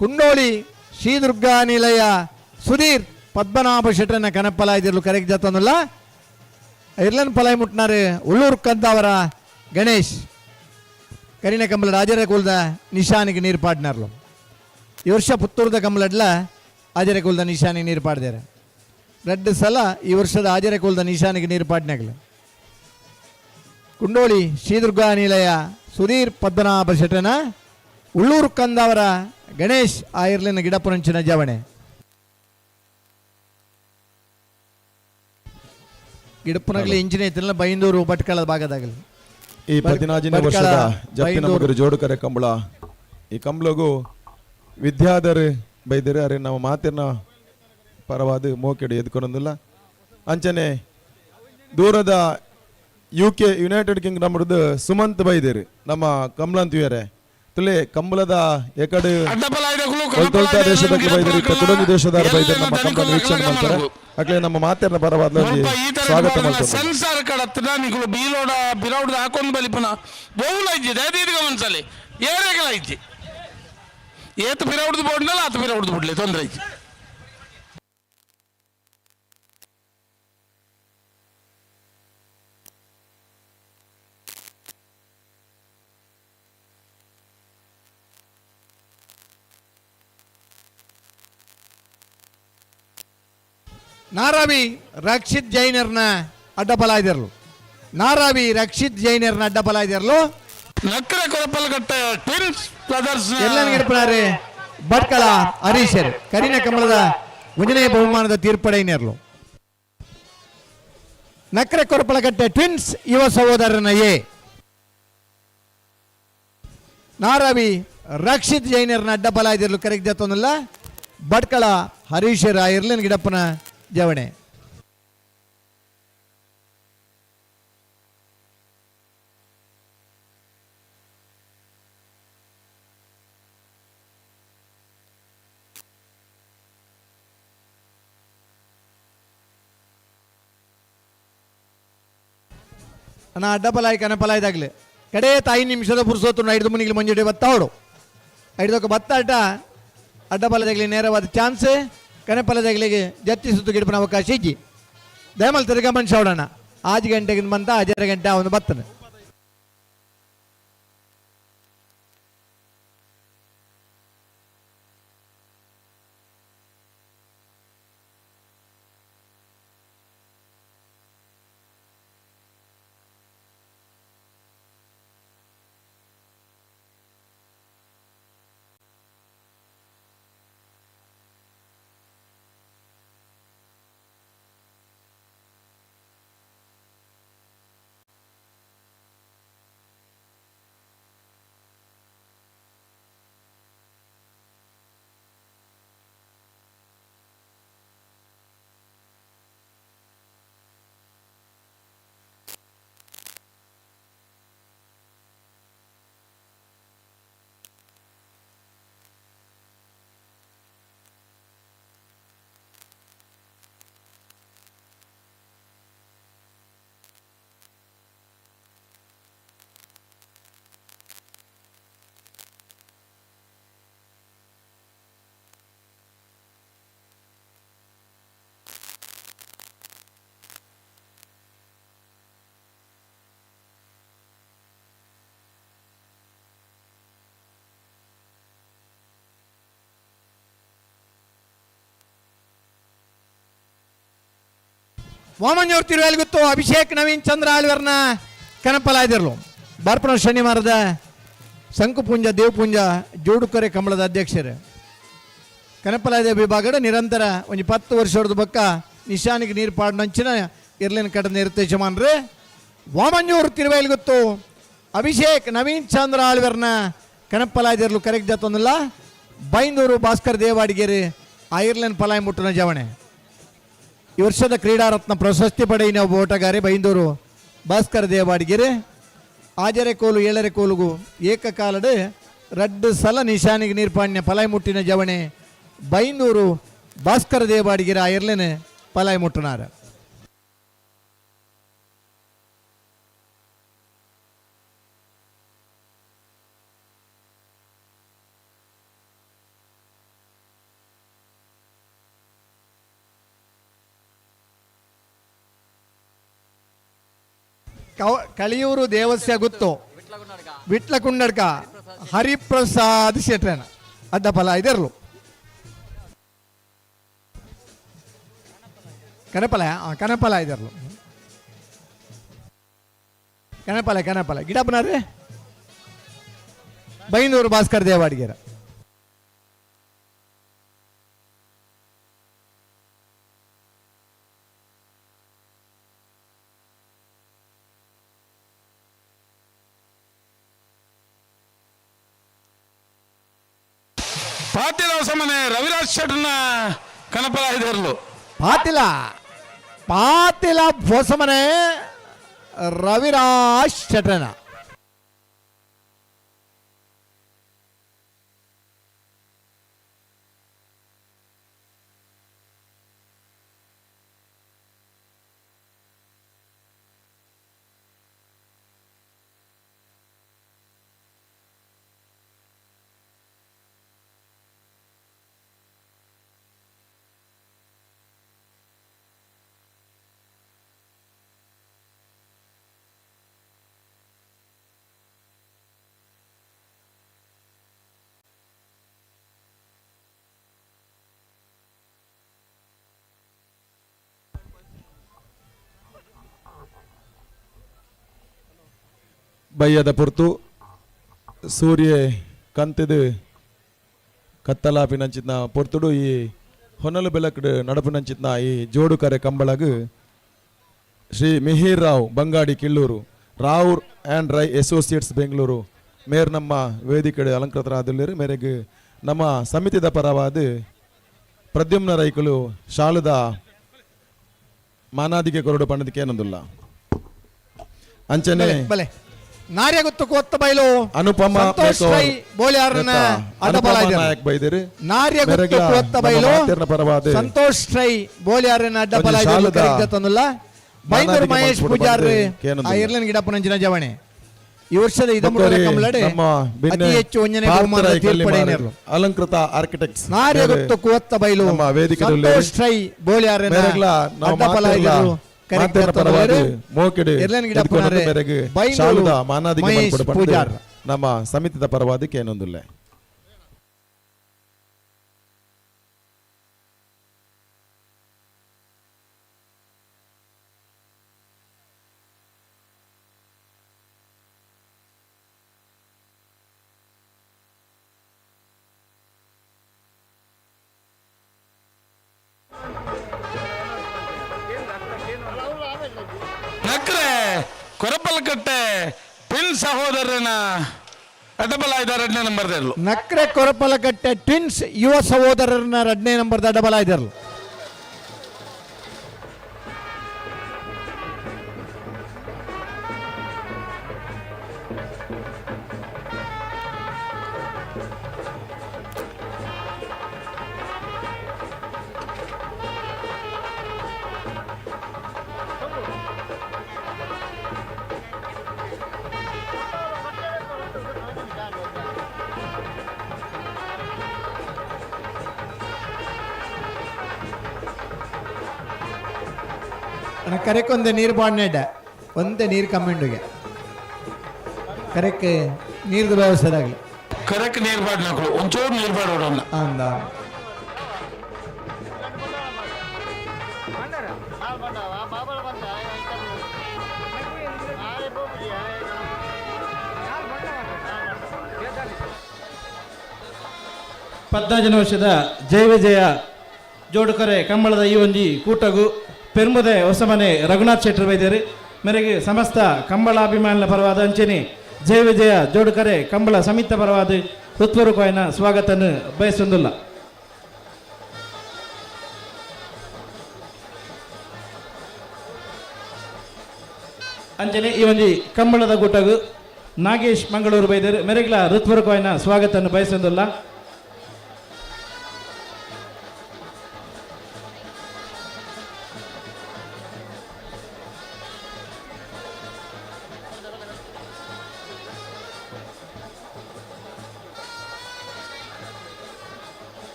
ಕುಂಡೋಳಿ ಶ್ರೀ ದುರ್ಗಾ ನಿಲಯ ಸುಧೀರ್ ಪದ್ಮನಾಭ ಶೆಟ್ಟರನ ಕಣಪಲಾದಿರಲು ಕರೆಕ್ಟ್ ಜಾತನಲ್ಲ. ಇರ್ಲನ್ ಪಲಾಯ್ ಮುಟ್ನಾರು ಉಳ್ಳೂರು ಕಂದಾವರ ಗಣೇಶ್ ಕರಿನ ಕಂಬಳ ರಾಜರ ಕೂಲ್ದ ನಿಶಾನಿಗೆ ನೀರು ಪಾಡ್ನಾರ್ಲು. ಈ ವರ್ಷ ಪುತ್ತೂರ್ದ ಕಂಬಳಡ್ಲ ಆಜರ ಕೂಲ್ದ ನಿಶಾನಿಗೆ ನೀರು ಪಾಡ್ದಾರೆ. ரெண்டு ಸಲ ಈ ವರ್ಷದ ಆಜರ ಕೂಲ್ದ ನಿಶಾನಿಗೆ ನೀರು ಪಾಡ್ನಾಗಲು. ಕುಂಡೋಳಿ ಶ್ರೀ ದುರ್ಗಾ ನಿಲಯ ಸುಧೀರ್ ಪದ್ಮನಾಭ ಶೆಟ್ಟನ ಉಳ್ಳೂರು ಕಂದವರ ಗಣೇಶ್ ಆಯಿರ್ಲಿನ ಗಿಡಪುರಂಚಿನ ಜವಣೆ ಗಿಡಪುನಗಲಿ ಇಂಜಿನ ಐತಿಲ್ಲ ಬೈಂದೂರು ಭಟ್ಕಳ ಭಾಗದಾಗಲಿ. ಈ 14ನೇ ವರ್ಷದ ಜಪ್ಪಿನ ಮಗರು ಜೋಡುಕರೆ ಕಂಬಳ ಈ ಕಂಬಳಗೂ ವಿದ್ಯಾಧರ್ ಬೈದರೆ ಅರೆ ನಮ್ಮ ಮಾತಿನ ಪರವಾದ ಮೋಕೆಡು ಎದ್ಕೊನೊಂದಿಲ್ಲ. ಅಂಚನೆ ದೂರದ U K United Kingdom Sumanth ಬೈದೇರಿ ನಮ್ಮ ಕಮಲಂತಿಯರೇ ತುಲೆ ಕಂಬಳದ ಎಕಡೆ ದೇಶದ ಬೈದೇರಿ ಕುಡೊಂದು ದೇಶದ ಬೈದೇರಿ ನಮ್ಮ ಕಂಬಳ ವೀಕ್ಷಣೆ ಮಾಡ್ತಾರೆ. ಅಕ್ಲೆ ನಮ್ಮ ಮಾತಿನ ಪರವಾದ ಸ್ವಾಗತ ಮಾಡ್ತಾರೆ. ಸೆನ್ಸಾರ್ ಕಡತ್ತದ ನಿಕುಲು ಬೀಲೋಡ ಬಿರೌಡ ಹಾಕೊಂಡು ಬಲಿಪುನ ಬಹುಲ ಇಜ್ಜಿ ದಯದೀರ್ಘ ಒಂದ್ಸಲಿ ಏರೆಗಳ ಇಜ್ಜಿ ಏತು ಬಿರೌಡ್ದು ಬೋಡ್ನಲ್ಲ ಆತು ಬಿರೌಡ್ದು ಬಿಡ್ಲಿ ತೊಂದರೆ ಇಜ್ಜಿ. ನಾರಾವಿ ರಕ್ಷಿತ್ ಜೈನರ್ನ ಅಡ್ಡಬಲಾಯ್ದಿರಲು, ನಾರಾವಿ ರಕ್ಷಿತ್ ಜೈನರ್ನ ಅಡ್ಡಬಲಾಯ್ದಿರಲು. ನಕ್ಕರೆ ಕೊರಪಲ್ಗಟ್ಟೆ ಟ್ವಿನ್ಸ್ ಬ್ರದರ್ಸ್ ಎಲ್ಲ ಭಟ್ಕಳ ಹರೀಶರ್ ಕರಿನ ಕಮಲದ ಒಂದನೇ ಬಹುಮಾನದ ತೀರ್ಪಡೆಯನೇರ್ಲು. ನಕ್ಕರೆ ಕೊರಪಲಕಟ್ಟೆ ಟ್ವಿನ್ಸ್ ಯುವ ಸಹೋದರನ ಎ ನಾರಾವಿ ರಕ್ಷಿತ್ ಜೈನರ್ನ ಅಡ್ಡಬಲಾಯ್ದಿರಲು ಕರೆಕ್ಟ್ ಜತ್ತೊಂದಿಲ್ಲ. ಭಟ್ಕಳ ಹರೀಶರ ಇರ್ಲಿನ ಗಿಡಪ್ಪನ ಜವಣೆ. ಅಣ್ಣ ಅಡ್ಡಪಲಾಯಿ ಕನಪಲಾಯ್ದಾಗ್ಲಿ ಕಡೆ 5 ನಿಮಿಷದ ಪುರುಸೋತು 5 ಮುನಿಗೆ ಮಂಜುಡಿ ಬತ್ತಾವಡು ಐದಕ್ಕೆ ಬತ್ತಾಟ ಅಡ್ಡಬಲದಗಲಿ ನೇರವಾದ ಚಾನ್ಸ್ ಕನೆಪಲದಗಲಿಗೆ ಜತ್ತಿ ಸುತ್ತು ಗಿಡಪನ ಅವಕಾಶ ಇಜ್ಜಿ ದಯಮಲ್ ತಿರ್ಗ ಮನುಷ್ಯ ಅವಡಣ್ಣ 5 ಗಂಟೆಗೆ ಬಂತ 5.5 ಗಂಟೆ ಅವನು ಬತ್ತನೆ. ವಾಮಂಜೂರು ತಿರುವೇಲ್ಗುತ್ತು ಅಭಿಷೇಕ್ ನವೀನ್ ಚಂದ್ರ ಆಳ್ವರ್ನ ಕನಪಲಾದಿರ್ಲು ಬರ್ಪಣ ಶನಿವಾರದ ಶಂಕುಪುಂಜ ದೇವಪುಂಜ ಜೋಡುಕೊರೆ ಕಮಲದ ಅಧ್ಯಕ್ಷರು ಕನಪಲಾದ ವಿಭಾಗದ ನಿರಂತರ ಒಂದು 10 ವರ್ಷದ ಬಕ್ಕ ನಿಶಾನಿಗೆ ನೀರು ಪಾಡ್ನಂಚಿನ ಇರ್ಲಿನ ಕಡೆ ನಿರ್ದೇಶಮಾನ್ರಿ. ವಾಮಂಜೂರು ತಿರುವೇಲ್ಗುತ್ತು ಅಭಿಷೇಕ್ ನವೀನ್ ಚಂದ್ರ ಆಳ್ವರ್ನ ಕನಪಲಾದಿರ್ಲು ಕರೆಕ್ಟ್ ಜಾತೊಂದಿಲ್ಲ. ಬೈಂದೂರು ಭಾಸ್ಕರ್ ದೇವಾಡಿಗೇರಿ ಐರ್ಲೆಂಡ್ ಪಲಾಯ್ ಮುಟ್ಟನ ಜವಣೆ. ಈ ವರ್ಷದ ಕ್ರೀಡಾರತ್ನ ಪ್ರಶಸ್ತಿ ಪಡೆಯಿನ ಒಬ್ಬ ಓಟಗಾರೆ ಬೈಂದೂರು ಭಾಸ್ಕರ್ ದೇವಾಡಿಗೆರೆ. 5.5 ಕೋಲು 7.5 ಕೋಲುಗು ಏಕಕಾಲದ 2 ಸಲ ನಿಶಾನಿಗೆ ನೀರ್ಪಾಣ್ಯ ಪಲಾಯ್ ಮುಟ್ಟಿನ ಜವಣೆ ಬೈಂದೂರು ಭಾಸ್ಕರ್ ದೇವಾಡಿಗೆರೆ ಐರ್ಲೆನೆ ಪಲಾಯ್ ಮುಟ್ಟನಾರ. ಕಳಿಯೂರು ದೇವಸ್ಯ ಗುತ್ತು ವಿಟ್ಲಕುಂಡಡ್ಕ ಹರಿಪ್ರಸಾದ್ ಶೆಟ್ರನ ಅಡ್ಡಫಲ ಇದರ್ಲು ಕನಪಲ ಕನಪಲ ಇದರ್ಲು ಕನಪಲ ಕನಪಲ ಗಿಡಪ್ಪನಾರ್ರಿ ಬೈಂದೂರು ಭಾಸ್ಕರ್ ದೇವಾಡಿಗೆರ. ಪಾತಿಲ ಸಮನೆ ರವಿರಾಜ್ ಶೆಟ್ಟರ್ನ ಕನಪಲ ಇದರಲು ಪಾತಿಲ ಪಾತಿಲ ಹೊಸಮನೆ ರವಿರಾಜ್ ಶೆಟ್ಟರ್ನ. ಬಯ್ಯದ ಪೊರ್ತು ಸೂರ್ಯ ಕಂತಿದು ಕತ್ತಲಾಪಿನಂಚಿತ್ನ ಪೊರ್ತುಡು ಈ ಹೊನಲು ಬೆಳಕಡು ನಡಪುನಂಚಿತ್ನ ಈ ಜೋಡುಕರೆ ಕಂಬಳಗು Shri Mihir Rao Bangadi Killur Rao and Rai associates Bengaluru ಮೇರ್ ನಮ್ಮ ವೇದಿಕೆಡೆ ಅಲಂಕೃತರಾದಲ್ಲಿರು ಮೇರೆಗೆ ನಮ್ಮ ಸಮಿತಿದ ಪರವಾದ ಪ್ರದ್ಯುಮ್ನ ರೈಕುಲು ಶಾಲದ ಮಾನಾದಿಗೆ ಕೊರಡು ಪಣ್ಣದಕ್ಕೆ ಏನೊಂದಿಲ್ಲ ಅಂಚನೆ ಬಲೆ ನಾರ್ಯ ಗೊತ್ತು ಕೊತ್ತ ಬೈಲು ಅನುಪಮ ಸಂತೋಷ್ ರೈ ಬೋಳ್ಯಾರನ ಅಡ್ಡಬಲ ನಾಯಕ್ ಬೈದಿರಿ ನಾರ್ಯ ಗೊತ್ತು ಕೊತ್ತ ಬೈಲು ಸಂತೋಷ್ ರೈ ಬೋಳ್ಯಾರನ ಅಡ್ಡಬಲ ತಂದಿಲ್ಲ. ಬೈಂದೂರು ಮಹೇಶ್ ಪೂಜಾರಿ ಐರ್ಲೆಂಡ್ ಗಿಡಪ್ಪನಂಚಿನ ಜವಣೆ. ಈ ವರ್ಷದ ಇದಮುಟ್ಟದ ಕಂಬಳಡ್ ಅತಿ ಹೆಚ್ಚು ಒಂಜನೇ ಬಹುಮಾನದ ತೀರ್ಪಡೆಯಿನರ್ಲು. ಅಲಂಕೃತ ಆರ್ಕಿಟೆಕ್ಟ್ಸ್ ನಾರ್ಯ ಗೊತ್ತು ಕುವತ್ತ ಬೈಲು ನಮ್ಮ ವೇದಿಕೆದಲ್ಲಿ ಸಂತೋಷ್ ರೈ ಬೋಳಿಯಾರೆನ ಮೇರೆಗ್ಲ ನಾವು ಅಡ್ಡಪಲಾಯಿದರು ಕರೆಕ್ಟ್ ಮಾತೆರ್ನ ಪರವಾಗಿ ಮೋಕೆಡ್ ಎರ್ಲೆನ್ ಗಿಡಪ್ಪನಾರೆ ಎದ್ಕೊನೊಂದು ಮೇರೆಗ್ ಬೈಂದೂರು ಶಾಲುದ ಮಾನಾದಿಗೆ ಮಹೇಶ್ ಮಲ್ಪೊಡು ಪಂದ್ ಪೂಜಾರ್. ನಮ್ಮ ಸಮಿತಿದ ಪರವಾಗಿ ಕೇನೊಂದುಲ್ಲೆ. ನಕ್ರೆ ಕೊರಪಲಕಟ್ಟೆ ಪಿನ್ ಸಹೋದರನ ಅಡ್ಡಬಲಾಯ್ದ ಎರಡನೇ ನಂಬರ್ದಲ್ಲೂ. ನಕ್ರೆ ಕೊರಪಲಕಟ್ಟೆ ಟ್ವಿನ್ಸ್ ಯುವ ಸಹೋದರರನ್ನ ಎರಡನೇ ನಂಬರ್ದ ಅಡ್ಡಬಲಾಯ್ದರು. ಕರೆಕೊಂದೆ ನೀರು ಬಾಡ್ನೆಡ್ಡ ಒಂದೇ ನೀರು ಕಮ್ಮಿಂಡುಗೆ ಕರೆಕ್ ನೀರ್ದು ವ್ಯವಸ್ಥೆ ಆಗಲಿ. ಕರೆಕ್ಟ್ ನೀರು ಬಾಡ್ನಕ್ಳು ಒಂಚೂರು ನೀರು ಬಾಡೋಣ. ಅಂದ 14ನೇ ವರ್ಷದ ಜಯ ವಿಜಯ ಜೋಡುಕರೆ ಕಂಬಳದ ಈ ಒಂಜಿ ಕೂಟಗು ಪೆರ್ಮುದೆ ಹೊಸಮನೆ ರಘುನಾಥ್ ಶೆಟ್ಟರ್ ವೈದ್ಯರು ಮೇರೆಗೆ ಸಮಸ್ತ ಕಂಬಳಾಭಿಮಾನಿಗಳ ಪರವಾದ ಅಂಚನೆ ಜಯ ವಿಜಯ ಜೋಡುಕರೆ ಕಂಬಳ ಸಮಿತ ಪರವಾದ ಹೃತ್ಪೂರ್ವಕವಾಯಿನ ಸ್ವಾಗತನ್ನು ಬಯಸುವುದಿಲ್ಲ. ಅಂಚನೆ ಈ ಒಂಜಿ ಕಂಬಳದ ಕೂಟಗು ನಾಗೇಶ್ ಮಂಗಳೂರು ಬೈದರು ಮೆರೆಗ್ಲ ಹೃತ್ಪೂರ್ವಕವಾಯಿನ ಸ್ವಾಗತವನ್ನು ಬಯಸುವುದಿಲ್ಲ.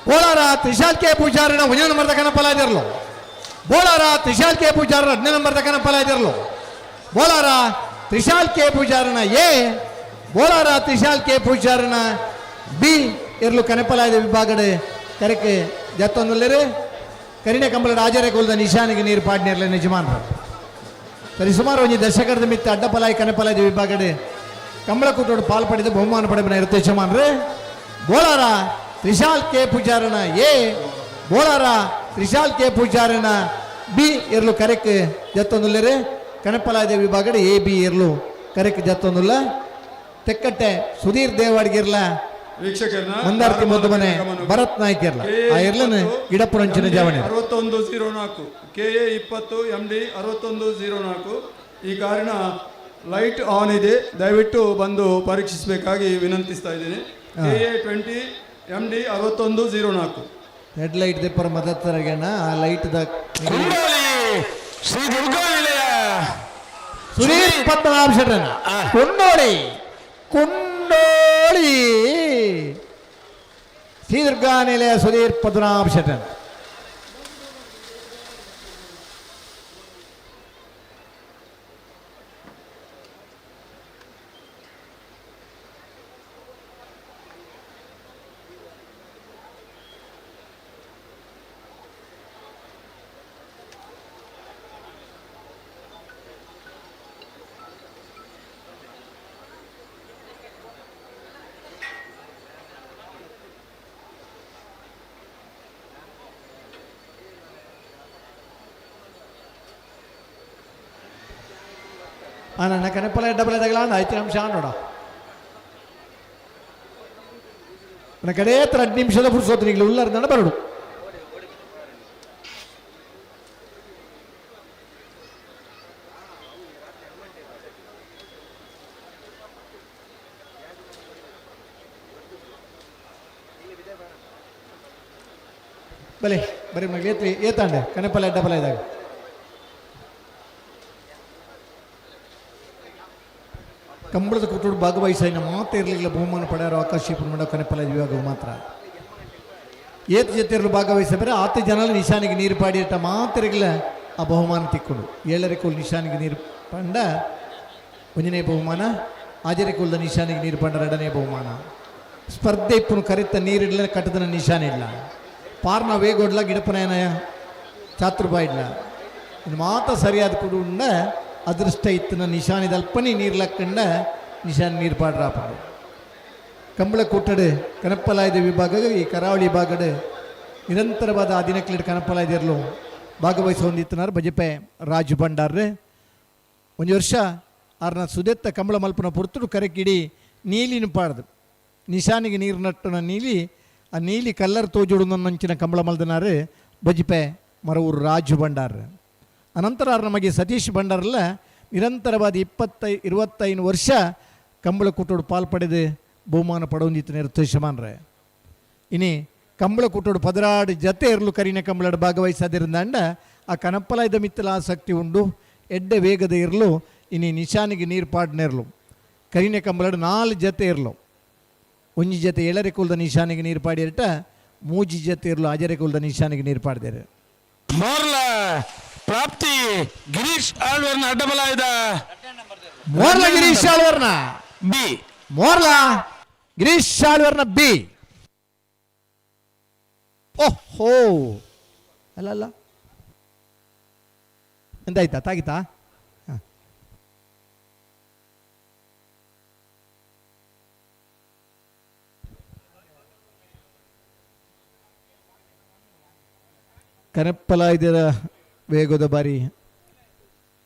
ಬೋಳಾರ ತ್ರಿಶಾಲ್ ಕೆ ಪೂಜಾರಿನ ಒಂದನೇ ನಂಬರ್ ತಕನ ಪಲಾದಿರಲು. ಬೋಳಾರ ತ್ರಿಶಾಲ್ ಕೆ ಪೂಜಾರನ 1ನೇ ನಂಬರ್ ತಕನ ಪಲಾದಿರಲು. ಬೋಳಾರ ತ್ರಿಶಾಲ್ ಕೆ ಪೂಜಾರನ ಎ, ಬೋಳಾರ ತ್ರಿಶಾಲ್ ಕೆ ಪೂಜಾರನ ಬಿ ಇರ್ಲು ಕನೆಪಲಾಯದ ವಿಭಾಗಡೆ ಕರೆಕ್ ಜತ್ತೊಂದುಲ್ಲೇರು ಕರಿಣೆ ಕಂಬಳ ರಾಜರೇ ಕೊಲ್ದ ನಿಶಾನಿಗೆ ನೀರು ಪಾಡ್ನಿರ್ಲೆ ನಿಜಮಾನ್ರು. ಸರಿ ಸುಮಾರು ಒಂಜಿ ದಶಕದ ಮಿತ್ತ ಅಡ್ಡಪಲಾಯಿ ಕನೆಪಲಾಯದ ವಿಭಾಗಡೆ ಕಂಬಳ ಕೂಟೋಡು ಪಾಲ್ ಪಡೆದು ಬಹುಮಾನ ಪಡೆದ ಇರುತ್ತೆ ಯಜಮಾನ್ರು. ಬೋಳಾರ ತ್ರಿಶಾಲ್ ಕೆ ಪೂಜಾರನ ಎ, ಬೋಳಾರ ತ್ರಿಶಾಲ್ ಕೆ ಪೂಜಾರನ ಬಿ ಇರ್ಲು ಕರೆಕ್ ಜತ್ತೊಂದುಲ್ಲೇರು ಕನೆಪಲಾಯದ ವಿಭಾಗಡೆ ಎ ಬಿ ಇರ್ಲು ಕರೆಕ್ ಜತ್ತೊಂದುಲ್ಲ. ತೆಕ್ಕಟ್ಟೆ ಸುಧೀರ್ ದೇವಾಡ್ಗಿರ್ಲ ವೀಕ್ಷಕರನ್ನ ಮಂದಾರ್ತಿ ಮುದ್ದು ಮನೆ ಭರತ್ ನಾಯ್ಕ ಇರ್ಲ ಆ ಇರ್ಲನ ಗಿಡಪ್ಪನಂಚಿನ ಜಾವಣಿ. 6104 KA 20 MD 6104 ಈ ಕಾರಿನ ಲೈಟ್ ಆನ್ ಇದೆ, ದಯವಿಟ್ಟು ಬಂದು ಪರೀಕ್ಷಿಸಬೇಕಾಗಿ ವಿನಂತಿಸ್ತಾ ಇದ್ದೀನಿ. KA 20 MD 6104 head light ದೆಪ್ಪರ ಮದತ್ತರಗಣ ಆ light the Kundali Shri Durga ನಿಲಯ ಸುನೀಲ್ ಪದ್ಮನಾಭ ಶೆಟ್ಟರನ ಕೊಂಡೋಳಿ ಕೊಂಡೋಳಿ ಶ್ರೀ ದುರ್ಗಾ ನಿಲಯ ಸುಧೀರ್ ಪದ್ಮನಾಭ ಶೆಟ್ಟರನ್. ನನ್ನ ಕನೆಪಲ ಡಬಲ್ ತಗಲಾಂಡ ಐದು ನಿಮಿಷ ನೋಡ. ನನ್ನ ಕಡೆ 2 ನಿಮಿಷದ ಪುರುಸೋತು ನಿಗ್ಲು ಉಲ್ಲರ್ದಂಡ ಬರಡು. ಬಲೆ ಬರೀ ಮಗ ಏತ್ರಿ ಏತಾಂಡೆ ಕನೆಪಲ ಡಬಲ್ ಇದ್ದಾಗ ಕಂಬಳದ ಕೂಟೋಡು ಭಾಗವಹಿಸ ಮಾತ್ರ ಇರಲಿಲ್ಲ ಬಹುಮಾನ ಪಡೆಯರು ಆಕಾಶ ಪುರ್ಮಂಡ ಕನೆಪಲ ವಿಭಾಗ ಮಾತ್ರ ಏತ್ ಜೊತೆಯರು ಭಾಗವಹಿಸಬರೆ ಆತ ಜನ ನಿಶಾನಿಗೆ ನೀರು ಪಾಡಿಟ್ಟ ಮಾತ್ರ ಆ ಬಹುಮಾನ ತಿಕ್ಕೊಂಡು ಏಳರೆ ಕೋಲ್ ನಿಶಾನಿಗೆ ನೀರು ಪಂಡ ಒಂದನೇ ಬಹುಮಾನ, ಆಜರೆ ಕೋಲ್ದ ನಿಶಾನಿಗೆ ನೀರು ಪಂಡ ಎರಡನೇ ಬಹುಮಾನ. ಸ್ಪರ್ಧೆ ಇಪ್ಪನು ಕರಿತ ನೀರಿಡ್ಲ ಕಟ್ಟದನ ನಿಶಾನೆ ಇಲ್ಲ ಪಾರ್ನ ವೇಗೊಡ್ಲ ಗಿಡಪನಯನ ಚಾತುರ್ಬಾಯಿಡ್ಲ ಇದು ಮಾತ್ರ ಸರಿಯಾದ ಕುಡುಂಡ ಅದೃಷ್ಟ ಇತ್ತಿನ ನಿಶಾನಿದಲ್ಪನಿ ನೀರು ಲಕ್ಕಂಡ ನಿಶಾನ್ ನೀರು ಪಾಡ್ರಾಪಡು. ಕಂಬಳ ಕೂಟಡು ಕನಪ್ಪಲಾಯ್ದ ವಿಭಾಗ ಈ ಕರಾವಳಿ ಭಾಗಡು ನಿರಂತರವಾದ ಆ ಕನಪ್ಪಲಾಯ್ದಿರಲು ಭಾಗವಹಿಸ ಹೊಂದಿತ್ತನಾರು ಬಜಪೆ ರಾಜು ಭಂಡಾರ್ರು. ಒಂದು ವರ್ಷ ಆರ್ನ ಸುದೆತ್ತ ಕಂಬಳ ಮಲ್ಪನ ಪುರ್ತುಡು ಕರೆಕಿಡಿ ನೀಲಿನ ಪಾಡ್ದು ನಿಶಾನಿಗೆ ನೀರು ನಟ್ಟನ ನೀಲಿ ಆ ನೀಲಿ ಕಲ್ಲರ್ ತೋಜುಡು ನಂಚಿನ ಕಂಬಳ ಮಲ್ದನಾರು ಬಜಪೆ ಮರವೂರು ರಾಜು ಭಂಡಾರ್. ಅನಂತರ ನಮಗೆ ಸತೀಶ್ ಭಂಡಾರಲ್ಲ ನಿರಂತರವಾದ 25 ವರ್ಷ ಕಂಬಳ ಕೂಟೋಡು ಪಾಲು ಪಡೆದು ಬಹುಮಾನ ಪಡವೊಂದಿತ್ತು ನಿರ್ದೇಶಮಾನ್ರೆ. ಇನಿ ಕಂಬಳ ಕೂಟೋಡು 16 ಜತೆ ಇರಲು ಕರಿನ ಕಂಬಳಡು ಭಾಗವಹಿಸದಿರಂದಾಂಡ ಆ ಕನಪ್ಪಲಾಯ್ದ ಮಿತ್ತಲ ಆಸಕ್ತಿ ಉಂಡು ಎಡ್ಡೆ ವೇಗದ ಇರಲು ಇನಿ ನಿಶಾನಿಗೆ ನೀರು ಪಾಡ್ನೇರ್ಲು ಕರಿನ ಕಂಬಳಡು 4 ಜತೆ ಇರಲು ಒಂಜಿ ಜತೆ ಏಳರೆ ಕುಲ್ದ ನಿಶಾನಿಗೆ ನೀರು ಪಾಡಿರಟ ಮೂಜಿ ಜತೆ ಇರಲು ಆಜರೆ ಕುಲ್ದ ನಿಶಾನಿಗೆ ನೀರು ಪಾಡ್ದೇರು. ಮೋರ್ಲ ಪ್ರಾಪ್ತಿ ಗಿರೀಶ್ ಆಳ್ವರ್ನ ಅಡ್ಡಬಲಾಯ್ದ ಮೋರ್ಲ ಗಿರೀಶ್ ಆಳ್ವರ್ನ ಬಿ ಮೋರ್ಲ ಗಿರೀಶ್ ಆಳ್ವರ್ನ ಬಿ. ಓಹೋ ಅಲ್ಲ ಅಲ್ಲ ಎಂತಾಯ್ತಾ ತಾಗಿತಾ? ಕನಪ್ಪಲಾಯ್ದರ ವೇಗದ ಬಾರಿ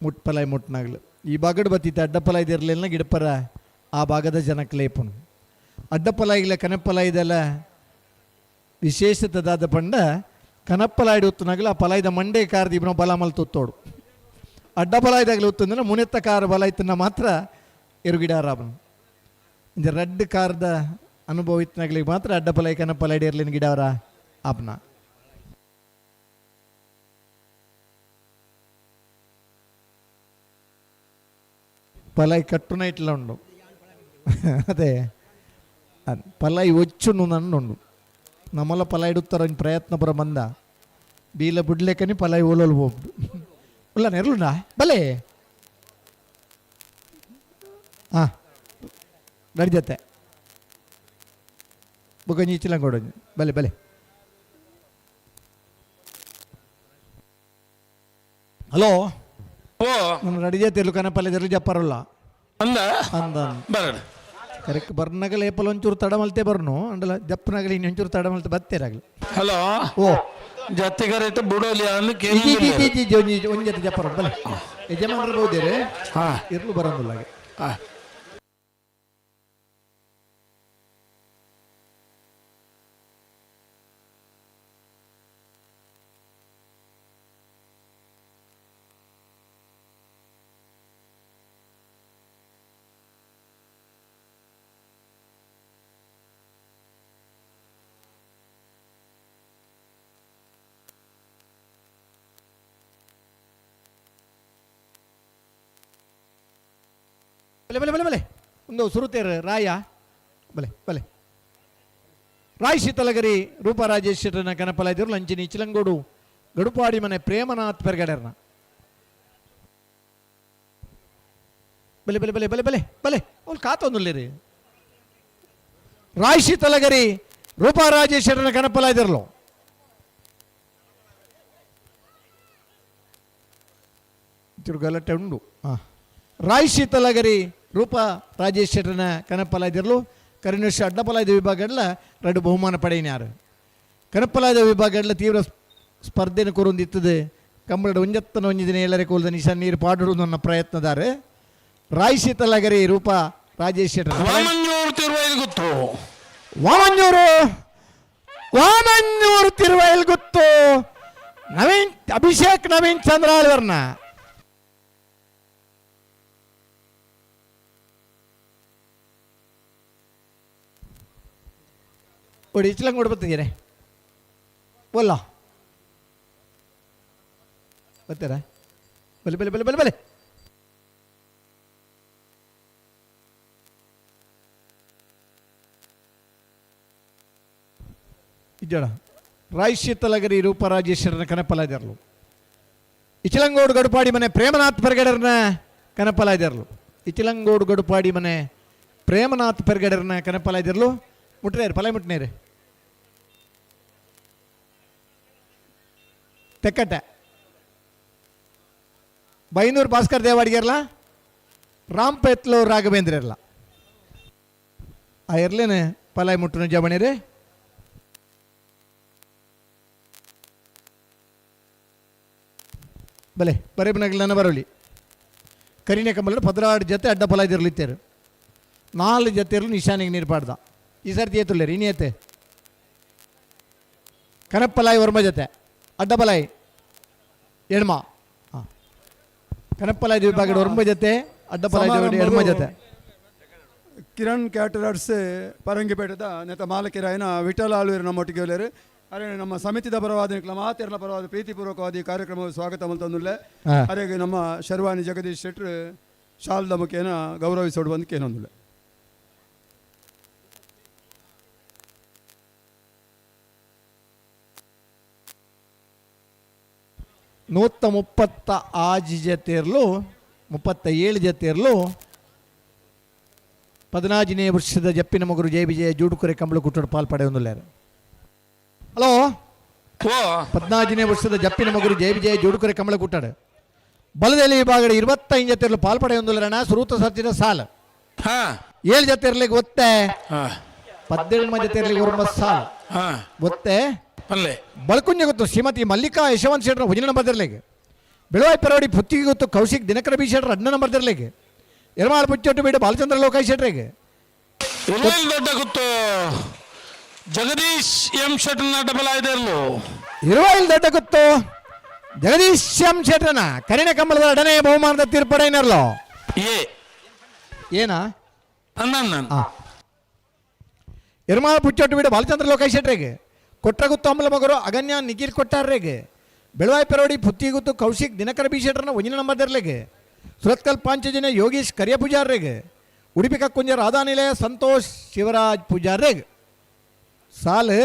ಮುಟ್ಪಲಾಯ್ ಮುಟ್ನಾಗ್ಲು ಈ ಬಾಗಡು ಬತ್ತಿತ್ತು ಅಡ್ಡಪ್ಪಲಾಯ್ದಿರಲಿಲ್ಲ ಗಿಡಪರ ಆ ಭಾಗದ ಜನಕ್ಕೆ ಲೇಪನು ಅಡ್ಡಪ್ಪಲಾಯಿಲ್ಲ ಕನಪ್ಪಲಾಯ್ದೆಲ್ಲ ವಿಶೇಷತದಾದ ಪಂಡ ಕನಪ್ಪಲಾಯ್ಡು ಉತ್ತನಾಗಲ ಆ ಪಲಾಯ್ದ ಮಂಡೆ ಕಾರ್ ದೀಪನ ಬಲ ಮಲ್ ತುತ್ತೋಡು ಅಡ್ಡಪಲಾಯ್ದಾಗಲಿ ಉತ್ತಂದ್ರೆ ಮುನೆತ್ತ ಕಾರ್ ಬಲ ಇತ್ತನ್ನ ಮಾತ್ರ ಎರುಗಿಡಾರಾಬನು ಇಂಜ ರಡ್ಡು ಕಾರ್ದ ಅನುಭವ ಇತ್ತನಾಗ್ಲಿಗೆ ಮಾತ್ರ ಅಡ್ಡಪಲಾಯ್ ಕನಪ್ಪಲಾಯ್ಡು ಇರ್ಲಿನ ಗಿಡವರ ಆಪ್ನ. ಪಲಾಯ್ ಕಟ್ಟುನ ಇಟ್ಲ ಉಂಡು ಅದೇ ಪಲಾಯ್ ಒಚ್ಚುನು ನನ್ನುಂಡು ನಮ್ಮಲ್ಲ ಪಲಾಯ್ ಇಡುತ್ತಾರ ಪ್ರಯತ್ನ ಪುರ ಬಂದ ಬೀಲ ಬುಡ್ಲೇಕನಿ ಪಲಾಯ್ ಓಲೋಲು ಹೋಗ್ಬಿಡು ಉಲ್ಲ ನೆರ್ಲುಂಡ ಬಲೆ ಹಾಂ ನಡಿಜತ್ತೆ ಬೊಕೊಂಜಿ ಇಚ್ಚಿಲಂಗೋಡು ಬಲೆ ಬಲೆ. ಹಲೋ ಓ ನನ್ನ ನಡಿಜತೆ ಕನಪಲ್ಲೆ ಜರು ಜಪ್ಪರಲ್ಲ ಅಂದ ಅಂದ ಬರಡು ಕರೆಕ್ಟ್ ಬರ್ನಗಲ ಏಪಲ್ ಒಂಚೂರು ತಡ ಮಲ್ತೆ ಬರ್ನು ಅಂಡಲ ಜಪ್ಪನಗಲ ಇನ್ನೊಂಚೂರು ತಡ ಮಲ್ತೆ ಬತ್ತೇರಾಗಲಿ. ಹಲೋ ಓ ಜತ್ತಿಗರೈತ ಬುಡೋಲಿ ಅಂದು ಒಂಜಿ ಒಂಜಿ ಜೊತೆ ಜಪ್ಪರ ಬಲೆ ಯಜಮಾನರು ಬಹುದೇರೆ ಇರ್ಲು ಬರೋದಿಲ್ಲ ಹಾಗೆ. ಬಲೆ ಬಲೆ ಬಲೆ ಬಲೆ ಒಂದು ಸುರುತೇರು ರಾಯ ಬಲೆ ಬಲೆ ರಾಯ್ ಶೀತಲಗರಿ ರೂಪಾ ರಾಜೇಶ್ ಶೆಟ್ಟರ್ನ ಕನಪಲಾಯ್ದಿರು ಲಂಚಿನಿ ಚಿಲಂಗೋಡು ಗಡುಪಾಡಿ ಮನೆ ಪ್ರೇಮನಾಥ್ ಪೆರ್ಗಡೆರ್ನ ಬಲೆ ಬಲೆ ಬಲೆ ಬಲೆ ಬಲೆ ಬಲೆ ಅವ್ಳು ಕಾತೊಂದುಲ್ಲೇರಿ ರಾಯ್ ಶೀತಲಗರಿ ರೂಪಾ ರಾಜೇಶ್ ಶೆಟ್ಟರ್ನ ಕನಪಲಾಯ್ದಿರಲು ಗಲಾಟೆ ಉಂಡು. ಹಾಂ, ರಾಯ್ ಶೀತಲಗರಿ ರೂಪಾ ರಾಜೇಶ್ ಶೆಟ್ಟರ್ನ ಕನಪಲಾಯ್ದಿರಲು ಕರಿನುಷ ಅಡ್ಡಪಲಾಯ್ದ ವಿಭಾಗಡ್ಲ 2 ಬಹುಮಾನ ಪಡೆಯಿನಾರು. ಕನಪಲಾಯ್ದ ವಿಭಾಗಡ್ಲ ತೀವ್ರ ಸ್ಪರ್ಧೆನ ಕೊರೊಂದಿತ್ತದೆ. ಕಂಬಳದ ಒಂಜತ್ತನ ಒಂಜಿದಿನ ಎಲ್ಲರ ಕೋಲ್ದ ನಿಶಾನ್ ನೀರು ಪಾಡುಡು ನನ್ನ ಪ್ರಯತ್ನದಾರೆ. ರಾಯ್ ಶೀತಲಗರಿ ರೂಪಾ ರಾಜೇಶ್ ಶೆಟ್ಟರ್. ವಾಮಂಜೂರು ತಿರುವೈಲ್ ಗೊತ್ತು. ವಾಮಂಜೂರು ವಾಮಂಜೂರು ತಿರುವೈಲ್ ಗೊತ್ತು. ನವೀನ್ ಅಭಿಷೇಕ್ ನವೀನ್ ಚಂದ್ರ ಆಳ್ವರ್ನ ಒಡಿ ಇಚ್ಲಂಗ್ ಬರ್ತಿದ್ದೀರಿ ಬೋಲ್ಲ ಬರ್ತೀರಾ? ಬಲೆ ಬಲೆ ಬಲೆ ಬಲೆ ಬಲೆ ಇಜ್ಜಡ ರಾಯ್ ಶೀತಲಗರಿ ರೂಪ ರಾಜೇಶ್ವರನ ಕನಪಲಾಯ್ದರ್ಲು. ಇಚಿಲಂಗೋಡು ಗಡುಪಾಡಿ ಮನೆ ಪ್ರೇಮನಾಥ್ ಪೆರ್ಗಡರ್ನ ಕನಪಲಾಯ್ದರ್ಲು. ಇಚಿಲಂಗೋಡು ಗಡುಪಾಡಿ ಮನೆ ಪ್ರೇಮನಾಥ್ ಪೆರ್ಗಡರ್ನ ಕನಪಲಾಯ್ದರ್ಲು. ಮುಟ್ರೇರು ಪಲೈ ಮುಟ್ನೇರು ತೆಕ್ಕಟ್ಟೆ ಬೈನೂರು ಭಾಸ್ಕರ್ ದೇವಾಡಿಗೆರ್ಲ ರಾಂಪೇತ್ಲು ರಾಘವೇಂದ್ರ ಇರಲ್ಲ ಆ ಇರ್ಲೇನೆ ಪಲಾಯ್ ಮುಟ್ಟುನ ಜವಣಿರಿ. ಬಲೆ ಬರೇಬನಗಲನ ಬರೋಲಿ ಕರಿನೆ ಕಂಬಲ 16 ಜೊತೆ ಅಡ್ಡ ಪಲಾಯ್ದಿರ್ಲಿತ್ತೇರು. 4 ಜೊತೆ ಇರಲು ನಿಶಾನಿಗೆ ನೀರು ಪಾಡ್ದ. ಈ ಸರ್ತಿ ಏತುಲ್ಲೇರಿ ಇನಿಯತೆ ಕನಪ್ಪಲಾಯಿ ವರ್ಮ ಜೊತೆ ಅಡ್ಡಬಲಾಯಿ ಎಣ್ಮ. ಹಾಂ, ಕನಪ್ಪಲಾಯಿ ವಿಭಾಗದ ವರ್ಮ ಜೊತೆ ಅಡ್ಡಬಲಾಯಿ ಎಣ್ಮ ಜೊತೆ. ಕಿರಣ್ ಕ್ಯಾಟರರ್ಸ್ ಪರಂಗಿಪೇಟದ ನೆತ ಮಾಲಕಿರಾಯನ ವಿಠಲ ಆಳ್ವೀರು ನಮ್ಮೊಟ್ಟಿಗೆ ಹೇಳರು. ಅರೆ ನಮ್ಮ ಸಮಿತಿದ ಪರವಾದ ಮಾತೆರ್ನ ಪರವಾದ ಪ್ರೀತಿಪೂರ್ವಕವಾದ ಈ ಕಾರ್ಯಕ್ರಮವು ಸ್ವಾಗತ ಮಲ್ತೊಂದುಲ್ಲೆ. ಅರೆಗೆ ನಮ್ಮ ಶರ್ವಾಣಿ ಜಗದೀಶ್ ಶೆಟ್ರು ಶಾಲ್ದ ಮುಖೇನ ಗೌರವಿಸೋಡು ಬಂದು ಕೇನೊಂದುಲ್ಲೆ. 136 ಜೊತೆಯರ್ಲು 37 ಜೊತೆಯರ್ಲು 14ನೇ ವರ್ಷದ ಜಪ್ಪಿನ ಮಗರು ಜಯ ವಿಜಯ ಜೂಡುಕೊರೆ ಕಂಬಳ ಕುಟ್ಟಡ ಪಾಲ್ ಪಡೆಯೊಂದುಲ್ಲಾರು. ಹಲೋ, 14ನೇ ವರ್ಷದ ಜಪ್ಪಿನ ಮಗರು ಜಯ ವಿಜಯ ಜೂಡುಕೊರೆ ಕಂಬಳ ಕುಟ್ಟಾಡ ಬಲದಲ್ಲಿ ವಿಭಾಗದ 25 ಜೊತೆಯರ್ಲು ಪಾಲ್ ಪಡೆಯೊಂದುಲ್ಲರಣ. ಸುರೂತ ಸರ್ತಿದ ಸಾಲ 7 ಜೊತೆಯರ್ಲಿಗೆ ಒತ್ತೆ 18 ಜೊತೆಯರ್ಲಿಗೆ ಒರ್ಮ ಸಾಲ ಒತ್ತೆ ಬಳಕುಂಜ ಗೊತ್ತು ಶ್ರೀಮತಿ ಮಲ್ಲಿಕಾ ಯಶವಂತ್ ಶೆಟ್ಟರ್ 1 ನಂಬರ್ ದಿರ್ಲಿಗೆ. ಬೆಳವಾಯಿ ಪೆರೋಡಿ ಪುತ್ತಿಗೆ ಗೊತ್ತು ಕೌಶಿಕ್ ದಿನಕರ ಬಿ ಶೆಟ್ಟರ್ 2 ನಂಬರ್ ದಿರ್ಲಿಗೆ. ಎರ್ಮಾಳ್ ಪುಚ್ಚೊಟ್ಟು ಬೀಡು ಬಾಲಚಂದ್ರ ಲೋಕಾಯ್ ಶೆಟ್ಟರಿಗೆ. ದೊಡ್ಡ ಗೊತ್ತು ಜಗದೀಶ್ ಎಂ ಶೆಟ್ಟರ್ನ ಡಬಲ್ ಆಯ್ದಿರ್ಲು. ಇರುವೈಲ್ ದೊಡ್ಡ ಗೊತ್ತು ಜಗದೀಶ್ ಎಂ ಶೆಟ್ಟರ್ನ ಕರಿಣ ಕಂಬಳದ 2ನೇ ಬಹುಮಾನದ ತೀರ್ಪಡೈನರ್ಲೋ. ಏನಾ ಎರ್ಮಾಳ್ ಪುಚ್ಚೊಟ್ಟು ಬೀಡು ಬಾಲಚಂದ್ರ ಲೋಕಾಯ್ ಶೆಟ್ಟರಿಗೆ. ಕೊಟ್ರಗುತ್ತು ಅಮಲ ಮಗರು ಅಗನ್ಯ ನಿಖಿಲ್ ಕೊಟ್ಟಾರ್ರೆಗೆ. ಬೆಳವಾಯಿ ಪೆರೋಡಿ ಪುತ್ತಿಗುತ್ತು ಕೌಶಿಕ್ ದಿನಕರ ಬಿ ಶೆಟ್ಟರ್ನ 1 ನಂಬರ್ ದರ್ಲೆಗೆ. ಸುರತ್ಕಲ್ ಪಾಂಚಜನ ಯೋಗೀಶ್ ಕರಿಯ ಪೂಜಾರ್ರೆಗೆ. ಉಡುಪಿ ಕಕ್ಕುಂಜ ರಾಧಾನಿಲಯ ಸಂತೋಷ್ ಶಿವರಾಜ್ ಪೂಜಾರ್ರೆಗೆ. ಸಾಲು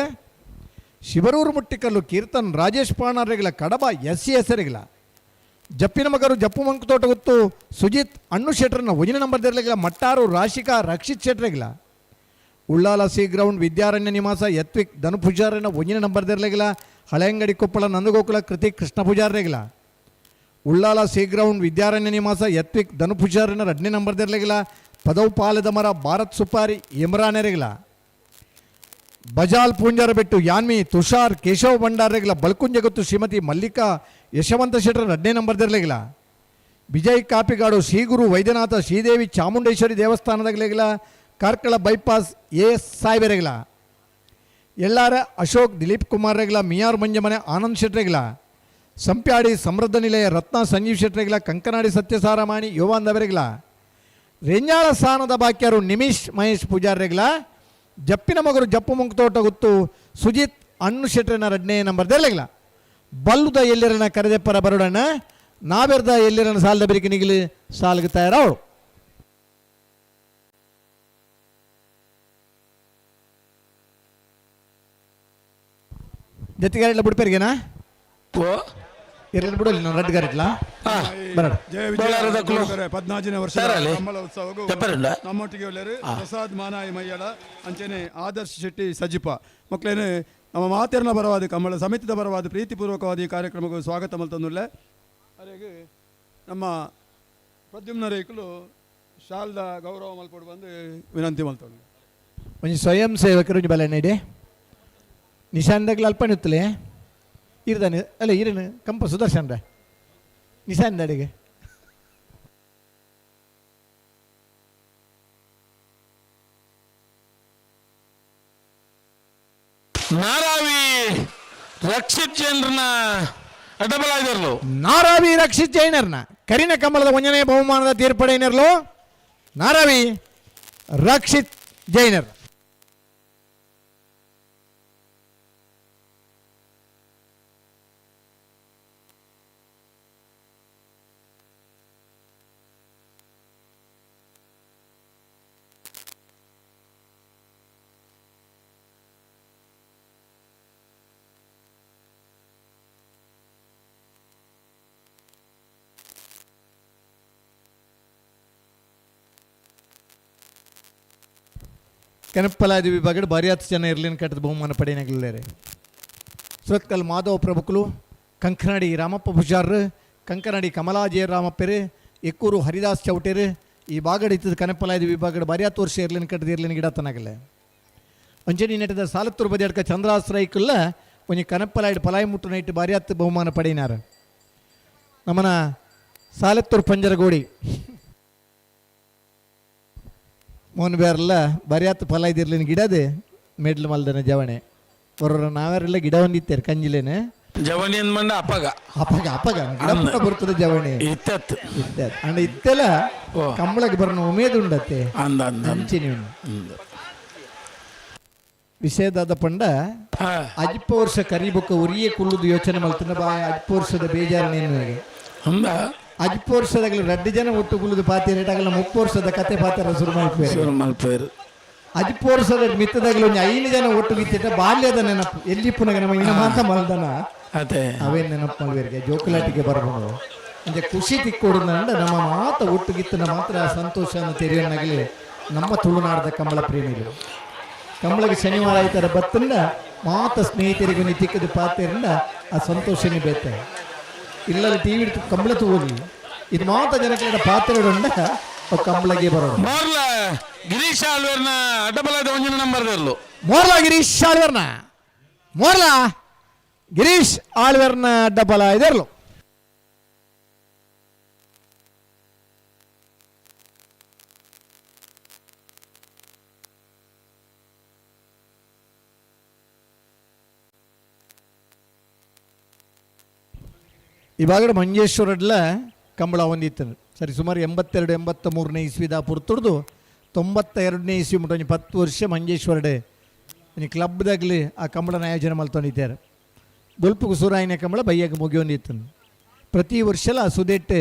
ಶಿವರೂರು ಮುಟ್ಟಿಕಲ್ಲು ಕೀರ್ತನ್ ರಾಜೇಶ್ ಪಾಣಾರ್ರೆಗಿಲ ಕಡಬ ಎಸ್ ಸಿ ಹೆಸರಿಗಿಲ. ಜಪ್ಪಿನ ಮಗರು ಜಪ್ಪು ಮಂಕು ತೋಟಗುತ್ತು ಸುಜಿತ್ ಅಣ್ಣು ಶೆಟ್ಟರ್ನ 1 ನಂಬರ್ ದರ್ಲೆಗಿಲ. ಮಟ್ಟಾರು ರಾಶಿಕಾ ರಕ್ಷಿತ್ ಶೆಟ್ಟರೆಗಿಲ. ಉಳ್ಳಾಲ ಸಿ ಗ್ರೌಂಡ್ ವಿದ್ಯಾರಣ್ಯ ನಿವಾಸ ಯತ್ವಿಕ್ ಧನು ಪೂಜಾರನ 1 number ದಿರ್ಲೆಗಿಲ. Haleyangadi Koppal Nandagokula Krithik Krishna ಪೂಜಾರ್ರೆಗಿಲ. Ullal C ground ವಿದ್ಯಾರಣ್ಯ ನಿವಾಸ ಯತ್ವಿಕ್ ಧನು ಪೂಜಾರನ 2ನೇ ನಂಬರ್ ದಿರ್ಲೆಗಿಲ. ಪದವು ಪಾಲದ ಮರ ಭಾರತ್ ಸುಪಾರಿ ಇಮ್ರಾನೆರೆಗಿಲ. ಬಜಾಲ್ ಪೂಂಜಾರ ಬೆಟ್ಟು ಯಾನ್ಮಿ ತುಷಾರ್ ಕೇಶವ ಭಂಡಾರೆಗಿಲ. ಬಲ್ಕುಂಜ ಗೊತ್ತು ಶ್ರೀಮತಿ ಮಲ್ಲಿಕಾ ಯಶವಂತ ಶೆಟ್ಟರ್ 2ನೇ ನಂಬರ್ ದಿರ್ಲೆಗಿಲ. ವಿಜಯ್ ಕಾಪಿಗಾಡು ಶ್ರೀಗುರು ವೈದ್ಯನಾಥ ಶ್ರೀದೇವಿ ಚಾಮುಂಡೇಶ್ವರಿ ದೇವಸ್ಥಾನದಾಗಲೆಗಿಲ. ಕಾರ್ಕಳ bypass A S ಸಾಹೇಬರೆಗಿಲ. ಎಲ್ಲಾರ ಅಶೋಕ್ ದಿಲೀಪ್ ಕುಮಾರ್ ರೆಗ್ಲ. ಮಿಯಾರ್ ಮಂಜಮನೆ ಆನಂದ್ ಶೆಟ್ರೆಗಿಲ. ಸಂಪ್ಯಾಡಿ ಸಮೃದ್ಧ ನಿಲಯ ರತ್ನ ಸಂಜೀವ್ ಶೆಟ್ರೆಗಿಲ. ಕಂಕನಾಡಿ ಸತ್ಯಸಾರಮಾಣಿ ಯುವಾಂದವರೆಗಿಲ. ರೆಂಜಾಳ ಸ್ಥಾನದ ಬಾಕ್ಯರು ನಿಮಿಷ್ ಮಹೇಶ್ ಪೂಜಾರ್ರೆಗಿಲ. ಜಪ್ಪಿನ ಮಗರು ಜಪ್ಪು ಮುಂಕ್ತೋಟ ಗೊತ್ತು ಸುಜಿತ್ ಅಣ್ಣು ಶೆಟ್ರನ 2ನೇ ನಂಬರ್ ದೆರ್ಲೆಗಿಲ. ಬಲ್ಲುದ ಎಲ್ಲಿರನ ಕರೆದೆಪ್ಪರ ಬರುಡಣ್ಣ ನಾವೆರ್ದ ಎಲ್ಲಿರನ ಸಾಲದ ಬೆರಿಕೆ ನಿಗಿಲು ಸಾಲ್ಗೆ ತಯಾರವಳು. ಜೊತೆಗಾರಿಟ್ಲ ಬುಡ್ಪೇರಿಗೆನಾ? ಇರ್ಲಿ ಬಿಡಲಿ, ನಾನು ರಡ್ಡು ಗಾರಿಟ್ಲ ಬರಡ. ಜಯ ವಿಜಯ 14ನೇ ವರ್ಷ ಕಂಬಳ ಉತ್ಸವಗೂ ನಮ್ಮೊಟ್ಟಿಗೆ ಒಳ್ಳೆಯರು ಪ್ರಸಾದ್ ಮಾನಾಯಿ ಮಯ್ಯಳ ಅಂಚನೆ ಆದರ್ಶ್ ಶೆಟ್ಟಿ ಸಜಿಪ ಮಕ್ಕಳೇನೆ ನಮ್ಮ ಮಾತೆರ್ನ ಪರವಾದ ಕಂಬಳ ಸಮಿತಿದ ಪರವಾದ ಪ್ರೀತಿಪೂರ್ವಕವಾದ ಈ ಕಾರ್ಯಕ್ರಮಕ್ಕೆ ಸ್ವಾಗತ ಮಲ್ತಂದುಳ್ಳೆ. ಅರೆಗೆ ನಮ್ಮ ಪ್ರದ್ಯುಮ್ನ ರೇಖಲು ಶಾಲ್ದ ಗೌರವ ಮಲ್ಪಡು ಬಂದು ವಿನಂತಿ ಮಲ್ತೊಂಡು. ಒಂಜಿ ಸ್ವಯಂ ಸೇವಕರು ಒಂಜಿ ಬಲ ನೀಡಿ ನಿಶಾನ್ದಾಗ್ಲ ಅಲ್ಪ ನಿತ್ತಲೆ ಇರ್ದಾನೆ ಅಲ್ಲ ಇರೇನು ಕಂಪ ಸುದರ್ಶನ್ ರ ನಿಶಾನ್ ಅಡಿಗೆ. ನಾರಾವಿ ರಕ್ಷಿತ್ ಜೈನರನ್ನ ಅಡ್ಡಬಲಾಯ್ದರ್ಲು. ನಾರಾವಿ ರಕ್ಷಿತ್ ಜೈನರ್ನ ಕರಿನ ಕಮಲದ ಒಂಜನೇ ಬಹುಮಾನದ ತೀರ್ಪಡೆಯನರ್ಲು ನಾರಾವಿ ರಕ್ಷಿತ್ ಜೈನರ್. ಕೆನಪ್ಪಲಾದಿ ವಿಭಾಗದ ಭಾರಿ ಹತ್ತು ಜನ ಇರ್ಲಿನ ಕಟ್ಟದ ಬಹುಮಾನ ಪಡೆಯನಾಗಲಿದ್ದಾರೆ. ಸುರತ್ಕಲ್ ಮಾಧವ ಪ್ರಭುಕುಲು, ಕಂಕನಾಡಿ ರಾಮಪ್ಪ ಪೂಜಾರ್, ಕಂಕನಾಡಿ ಕಮಲಾಜಯ ರಾಮಪ್ಪರು, ಎಕ್ಕೂರು ಹರಿದಾಸ್ ಚೌಟೇರು ಈ ಬಾಗಡ ಇತ್ತದ ಕನಪ್ಪಲಾದಿ ವಿಭಾಗದ ಭಾರಿ ಹತ್ತು ವರ್ಷ ಇರ್ಲಿನ ಕಟ್ಟದ ಇರ್ಲಿನ ಗಿಡ ತನಗಲ್ಲ. ಅಂಜನಿ ನೆಟ್ಟದ ಸಾಲತ್ತೂರು ಬದಿಯಡ್ಕ ಚಂದ್ರಾಶ್ರಯಕ್ಕಲ್ಲ ಒಂಜಿ ಕನಪ್ಪಲಾಯ್ಡು ಪಲಾಯಿ ಮುಟ್ಟು ನೈಟ್ ಭಾರಿ ಹತ್ತು ಬಹುಮಾನ ಪಡೆಯಿನಾರ. ನಮ್ಮನ ಸಾಲತ್ತೂರು ಪಂಜರಗೋಡಿ ಮೋನ್ ಬೇರೆಲ್ಲ ಬರಿಯಾತ್ ಫಲ ಇದಿರ್ಲಿನ ಗಿಡದೆ ಮೆಡ್ಲು ಮಲ್ದನ ಜವಣೆ ಬರೋರ ನಾವೆಲ್ಲ ಗಿಡ ಹೊಂದಿತ್ತೇರು ಕಂಜಿಲೇನೆ. ಜವಣಿ ಮಂಡ ಅಪ್ಪಗ ಅಪ್ಪಗ ಅಪ್ಪಗ ಗಿಡ ಪುಟ್ಟ ಬರ್ತದೆ ಜವಣೆ ಇತ್ತತ್ ಇತ್ತತ್ ಅಂಡ ಇತ್ತೆಲ್ಲ ಕಂಬಳಕ್ಕೆ ಬರೋಣ ಉಮೇದು ಉಂಡತ್ತೆ ಅಂದ ಅಂದ ಅಂಚಿನಿ ವಿಷಯದಾದ ಪಂಡ ಅಜ್ಪ ವರ್ಷ ಕರಿಬೊಕ್ಕ ಉರಿಯೇ ಕುಳ್ಳುದು ಯೋಚನೆ ಮಲ್ತನ ಬಾಯ ಅಜ್ಪ ವರ್ಷದ ಬೇಜಾರನೇನು ಅಜ್ಪ ವರ್ಷದಾಗಲಿ ರಡ್ಡು ಜನ ಒಟ್ಟು ಕುಳ್ಳುದು ಪಾತಿ ರೇಟಾಗಲ್ಲ 30 ವರ್ಷದ ಕತೆ ಪಾತ್ರ ಶುರು ಮಲ್ಪೇರು ಶುರು ಮಲ್ಪೇರು. ಅಜ್ಪ ವರ್ಷದ ಮಿತ್ತದಾಗಲಿ ಒಂದು 5 ಜನ ಒಟ್ಟು ಬಿತ್ತಿಟ್ಟ ಬಾಲ್ಯದ ನೆನಪು ಎಲ್ಲಿ ಪುನಗ ನಮ್ಮ ಇನ್ನ ಮಾತ ಮಲ್ದನ ಅದೇ ಅವೇನು ನೆನಪು ಮಲ್ವೇರಿಗೆ ಜೋಕುಲಾಟಿಗೆ ಬರ್ಬೋದು ಅಂದ್ರೆ ಖುಷಿ ತಿಕ್ಕೊಡು ನಮ್ಮ ಮಾತ ಒಟ್ಟುಗಿತ್ತನ ಮಾತ್ರ ಸಂತೋಷ ತೆರೆಯನ್ನಾಗಲಿ ನಮ್ಮ ತುಳುನಾಡದ ಕಂಬಳ ಪ್ರೇಮಿಗಳು. ಕಂಬಳಗೆ ಶನಿವಾರ ಆಯ್ತಾರ ಬತ್ತಂಡ ಮಾತ ಸ್ನೇಹಿತರಿಗೂ ನೀ ತಿಕ್ಕದ ಪಾತೆರಿಂದ ಆ ಸಂತೋಷನೇ ಬೇತೆ. ಇಲ್ಲಲ್ಲಿ ಟಿ ವಿ ಕಂಬಳ ತಗೋಲಿ ಇದು ಮಾತ ಜನಕ್ಕೆ ಪಾತ್ರೆಡುಂಡ ಕಂಬಳಗೆ ಬರೋದು. ಮೋರ್ಲ ಗಿರೀಶ್ ಆಳ್ವೇರ್ನ ಅಡ್ಡಬಲದ ಒಂಜಿನ ನಂಬರ್ ಇರಲು. ಮೋರ್ಲ ಗಿರೀಶ್ ಆಳ್ವೇರ್ನ ಮೋರ್ಲ ಗಿರೀಶ್ ಆಳ್ವೇರ್ನ ಅಡ್ಡಬಲ ಇದೆರಲು. ಈ ಭಾಗದ ಮಂಜೇಶ್ವರಡ್ಲ ಕಂಬಳ ಹೊಂದಿತ್ತು ಸರಿ ಸುಮಾರು 82 83ನೇ ಇಸ್ವಿದ ಪುರ್ತುಡ್ದು 92ನೇ ಇಸ್ವಿ ಮುಟ್ಟ ಒಂಜಿ 10 ವರ್ಷ ಮಂಜೇಶ್ವರಡೆ ಒಂಜಿ ಕ್ಲಬ್ದಾಗಲಿ ಆ ಕಂಬಳನ ಆಯೋಜನೆ ಮಲ್ತೊಂದಿದ್ದಾರೆ. ಬೊಲ್ಪುಗು ಸುರಾಯಿನ ಕಂಬಳ ಬೈಯಾಗ ಮುಗಿಯೊಂದಿತ್ತು. ಪ್ರತಿ ವರ್ಷಲ ಆ ಸುದೆಟ್ಟೆ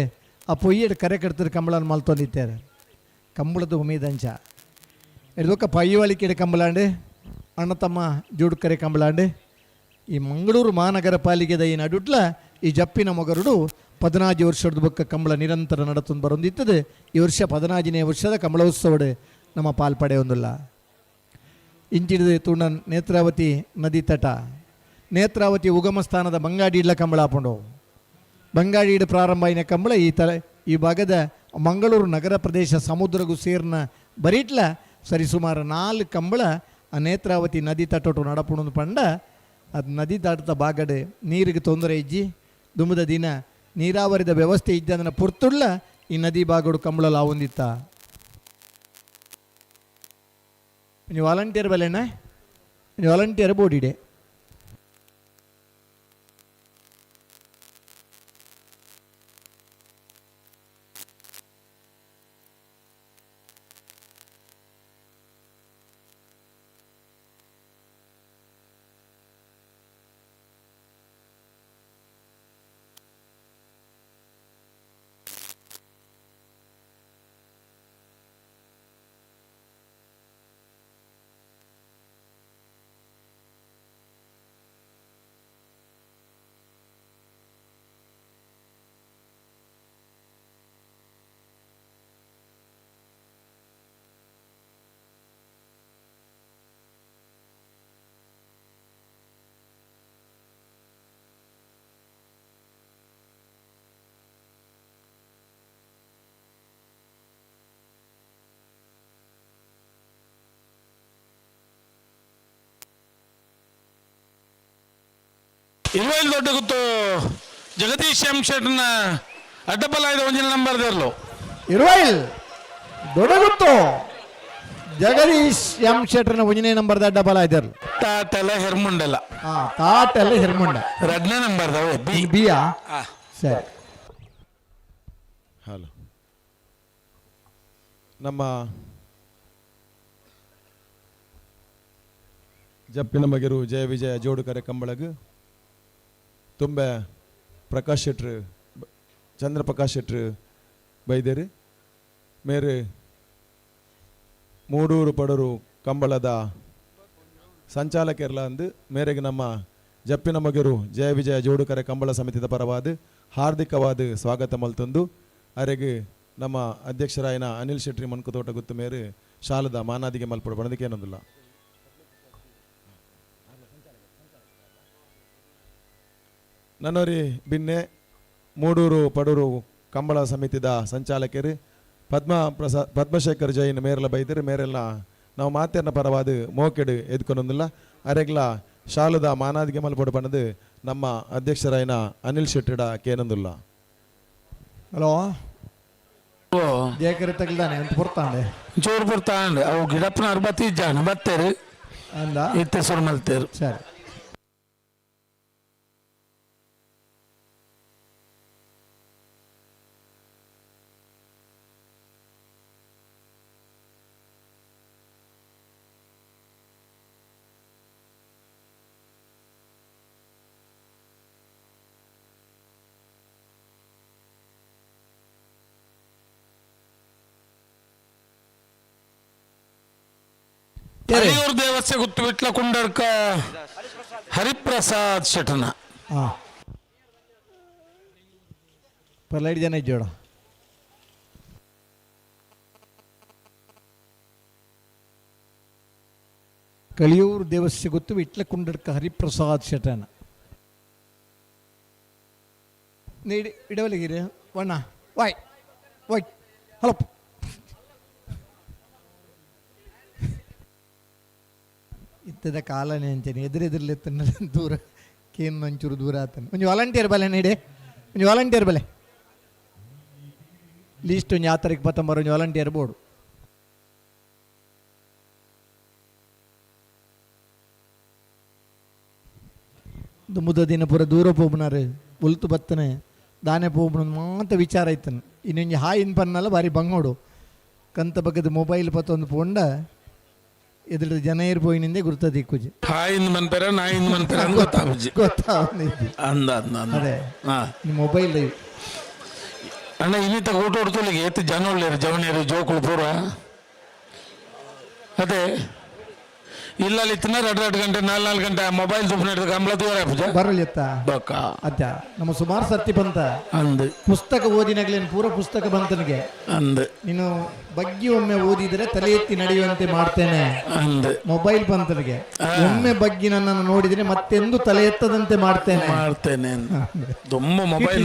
ಆ ಪೊಯ್ಯಡ್ ಕರೆ ಕಡ್ತದ ಕಂಬಳನ ಮಲ್ತೊಂದಿದ್ದಾರೆ. ಕಂಬಳದ ಉಮೇದಂಚ ಎಡ್ದೊಕ್ಕ ಪೈವಾಳಿಕೆಡೆ ಕಂಬಳಾಂಡೆ ಅಣ್ಣ ತಮ್ಮ ಜೋಡುಕರೆ ಕಂಬಳಾಂಡೆ ಈ ಮಂಗಳೂರು ಮಹಾನಗರ ಪಾಲಿಕೆದ ಈ ನಡುಟ್ಲ ಈ ಜಪ್ಪಿನ ಮೊಗರುಡು 14 ವರ್ಷದ ಬೊಕ್ಕ ಕಂಬಳ ನಿರಂತರ ನಡತೊಂದು ಬರೊಂದಿತ್ತದೆ. ಈ ವರ್ಷ 14ನೇ ವರ್ಷದ ಕಂಬಳೋತ್ಸವಡು ನಮ್ಮ ಪಾಲ್ಪಡೆಯೊಂದಿಲ್ಲ. ಇಂಚಿಡಿದ ತೂಣ ನೇತ್ರಾವತಿ ನದಿ ತಟ ನೇತ್ರಾವತಿ ಉಗಮ ಸ್ಥಾನದ ಬಂಗಾಡಿಡ್ಲ ಕಂಬಳ ಹಾಕೊಂಡು ಬಂಗಾಡಿಡ್ ಪ್ರಾರಂಭ ಆಯಿನ ಕಂಬಳ ಈ ತರ ಈ ಭಾಗದ ಮಂಗಳೂರು ನಗರ ಪ್ರದೇಶ ಸಮುದ್ರಗೂ ಸೇರ್ನ ಬರೀಟ್ಲ ಸರಿಸುಮಾರು 4 ಕಂಬಳ ಆ ನೇತ್ರಾವತಿ ನದಿ ತಟೊಟ್ಟು ನಡಪುಣದು ಪಂಡ ಅದು ನದಿ ದಾಟದ ಬಾಗಡೆ ನೀರಿಗೆ ತೊಂದರೆ ಇಜ್ಜಿ ದುಂಬದ ದಿನ ನೀರಾವರಿದ ವ್ಯವಸ್ಥೆ ಇದ್ದ ಪುರ್ತುಳ್ಳ ಈ ನದಿ ಬಾಗಡು ಕಂಬಳಲ ಹೊಂದಿತ್ತ. ನೀವು ವಾಲಂಟಿಯರ್ ಬಲೆಣ್ಣ ನೀವು ವಾಲಂಟಿಯರ್ ಬೋರ್ಡಿಡೆ. ಇರುವೈಲ್ ದೊಡ್ಡ ಗುತ್ತು ಜಗದೀಶ್ ಎಂ ಶೆಟ್ನ ಅಡ್ಡಪಲಾಯದ ಒಂಜಿನ ನಂಬರ್ ದೇರ್ಲು. ಇರುವೈಲ್ ದೊಡ್ಡಗುತ್ತು ಜಗದೀಶ್ ಎಂ ಶೆಟ್ಟರ್ನ ಒಂಜನೇ ನಂಬರ್ದ ಅಡ್ಡಪಲಾಯ್ದರು. ತಾಟೆಲ್ಲ ಹೆರ್ಮುಂಡೆಲ್ಲ. ಹಾ, ತಾಟೆಲ್ಲ ಹೆರ್ಮುಂಡ. ಎರಡನೇ ನಂಬರ್ ಬಿ. ಬಿಯಾ? ಸರಿ. ಹಲೋ, ನಮ್ಮ ಜಪ್ಪಿನ ಬಗೆರು ಜಯ ವಿಜಯ ಜೋಡುಕರೆ ಕಂಬಳಗ್ ತುಂಬೆ ಪ್ರಕಾಶ್ ಶೆಟ್ರು, ಚಂದ್ರ ಪ್ರಕಾಶ್ ಶೆಟ್ರು ಬೈದೇರು ಮೇರು ಮೂಡೂರು ಪಡೂರು ಕಂಬಳದ ಸಂಚಾಲಕರ್ಲ ಅಂದು ಮೇರೆಗೆ ನಮ್ಮ ಜಪ್ಪಿನ ಮಗೆರು ಜಯ ವಿಜಯ ಜೋಡುಕರೆ ಕಂಬಳ ಸಮಿತಿದ ಪರವಾದ ಹಾರ್ದಿಕವಾದ ಸ್ವಾಗತ ಮಲ್ತಂದು ಅರೆಗೆ ನಮ್ಮ ಅಧ್ಯಕ್ಷರಾಯನ ಅನಿಲ್ ಶೆಟ್ಟಿ ಮನ್ಕುತೋಟ ಗುತ್ತು ಮೇರು ಶಾಲದ ಮಾನಾದಿಗೆ ಮಲ್ಪಡು ಬಣದಕ್ಕೆ ಏನೊಂದಿಲ್ಲ. ನನ್ನೋರಿ ಬಿನ್ನೆ ಮೂಡೂರು ಪಡೂರು ಕಂಬಳ ಸಮಿತಿದ ಸಂಚಾಲಕರು ಪದ್ಮ ಪ್ರಸಾದ್ ಪದ್ಮಶೇಖರ್ ಜೈನ್ ಮೇರೆಲ್ಲ ಬೈದರು ಮೇರೆಲ್ಲ ನಾವು ಮಾತೆರ್ನ ಪರವಾದ ಮೋಕೆಡು ಎದ್ಕೊನೊಂದಿಲ್ಲ ಅರೆಗ್ಲ ಶಾಲದ ಮಾನಾದಿಗೆ ಮಲ್ಪಡು ಪಣದು ನಮ್ಮ ಅಧ್ಯಕ್ಷರಾಯನ ಅನಿಲ್ ಶೆಟ್ಟಿಡ ಕೇನೊಂದಿಲ್ಲ. ಹಲೋ, ಜಯಕರಿ ತಗಲ್ದಾನೆ ಅಂತ ಪೊರ್ತಾಂಡೆ. ಜೋರು ಪೊರ್ತಾಂಡೆ. ಅವು ಗಿಡಪ್ಪನ ಅರ್ಬತ್ತಿ ಜಾನ ಬತ್ತೇರು ಅಂದ ಇತ್ತೆ ಸುರು ಮಲ್ತೇರು. ಸರಿ. ಕಲಿಯೂರು ದೇವಸ್ಥೆ ಗುತ್ತು ವಿಟ್ಲ ಕುಂಡಡ್ಕ ಹರಿಪ್ರಸಾದ್ ಶೆಟ್ಟನ. ಹಾಂ, ಪರ್ಲೈಟ್ ಜನ ಇಜ್ಜೋಡ. ಕಳಿಯೂರು ದೇವಸ್ಥೆ ಗೊತ್ತು ವಿಟ್ಲ ಕುಂಡಡ್ಕ ಹರಿಪ್ರಸಾದ್ ಶೆಟ್ಟನ. ನೀಡಿ ಇಡವಲಿಗಿರಿ ವಣ್ಣ ವಾಯ್ ವಾಯ್ ಹಲೋ. ಇತ್ತದ ಕಾಲನೇ ಅಂಚನೆ ಎದುರೆದುರ್ಲೆತ್ತನ ದೂರ ಕೇನ್ ಒಂಚೂರು ದೂರ ಆತನ. ಒಂಜಿ ವಾಲಂಟಿಯರ್ ಬಲೆ ನೀಡೆ, ಒಂಜಿ ವಾಲಂಟಿಯರ್ ಬಲೆ ಲೀಸ್ಟ್ ಒಂಜಿ ಆ ತಾರೀಕು ಪತ್ತೊಂಬರ ಒಂಜಿ ವಾಲಂಟಿಯರ್ ಬೋರ್ಡು. ದುಂಬುದ ದಿನ ಪೂರ ದೂರ ಪೋಪುನಾರು ಒಲ್ತು ಬತ್ತನೆ ದಾನೆ ಪೋಪುನ ಮಾತ ವಿಚಾರ ಐತನು. ಇನ್ನೊಂಜಿ ಹಾಯಿನ್ ಪನ್ನಲ್ಲ ಬಾರಿ ಬಂಗೋಡು ಕಂತ ಬಗ್ಗದ ಮೊಬೈಲ್ ಪತ್ತೊಂದು ಪೋಂಡ ಎದುರು ಜನ ಏರ್ ಪೋಯಿನಿಂದೆ ಗುರ್ತ ದಿಕ್ಕುಜಿ. ಹಾಯಿನ್ ಮನ್ಪೆರ ನಾಯಿನ್ ಮನ್ಪೆರ ಅಂತ ಗೊತ್ತಾಪುಜಿ. ಗೊತ್ತಾವೊಂದಿಜ್ಜಿ. ಅಂದ ಅಂದ ಅಂದ. ಅದೇ. ಮೊಬೈಲ್ ಅಣ್ಣ ಇನ್ನಿತ ಊಟ ಹೊಡ್ತೊಲಿಗೆ ಏತ್ ಜನ ಉಳ್ಳೇರು ಜವನೇರು ಜೋಕುಳು ಪೂರ. ಅದೇ ಇಲ್ಲಲ್ಲಿ ಇತ್ತಿನ ಎರಡು ಎರಡು ಗಂಟೆ ನಾಲ್ಕು ನಾಲ್ಕು ಗಂಟೆ ಮೊಬೈಲ್ ತುಪ್ಪ ಹಿಡಿದು ಕಂಬಳ ದೂರ ಪೂಜೆ ಬರಲಿತ್ತ ಬೊಕ್ಕ ಅಜ್ಜ ನಮ್ಮ ಸುಮಾರು ಸರ್ತಿ ಬಂತ ಅಂದು ಪುಸ್ತಕ ಓದಿನಾಗ್ಲೇನು ಪೂರ ಪುಸ್ತಕ ಬಂತನಿಗೆ ಅಂದು ನೀನು ಬಗ್ಗಿ ಒಮ್ಮೆ ಓದಿದರೆ ತಲೆ ಎತ್ತಿ ನಡೆಯುವಂತೆ ಮಾಡ್ತೇನೆ ಅಂದು ಮೊಬೈಲ್ ಬಂತನಿಗೆ ಒಮ್ಮೆ ಬಗ್ಗಿ ನನ್ನನ್ನು ನೋಡಿದರೆ ಮತ್ತೆಂದು ತಲೆ ಎತ್ತದಂತೆ ಮಾಡ್ತೇನೆ ಮಾಡ್ತೇನೆ ತುಂಬ ಮೊಬೈಲ್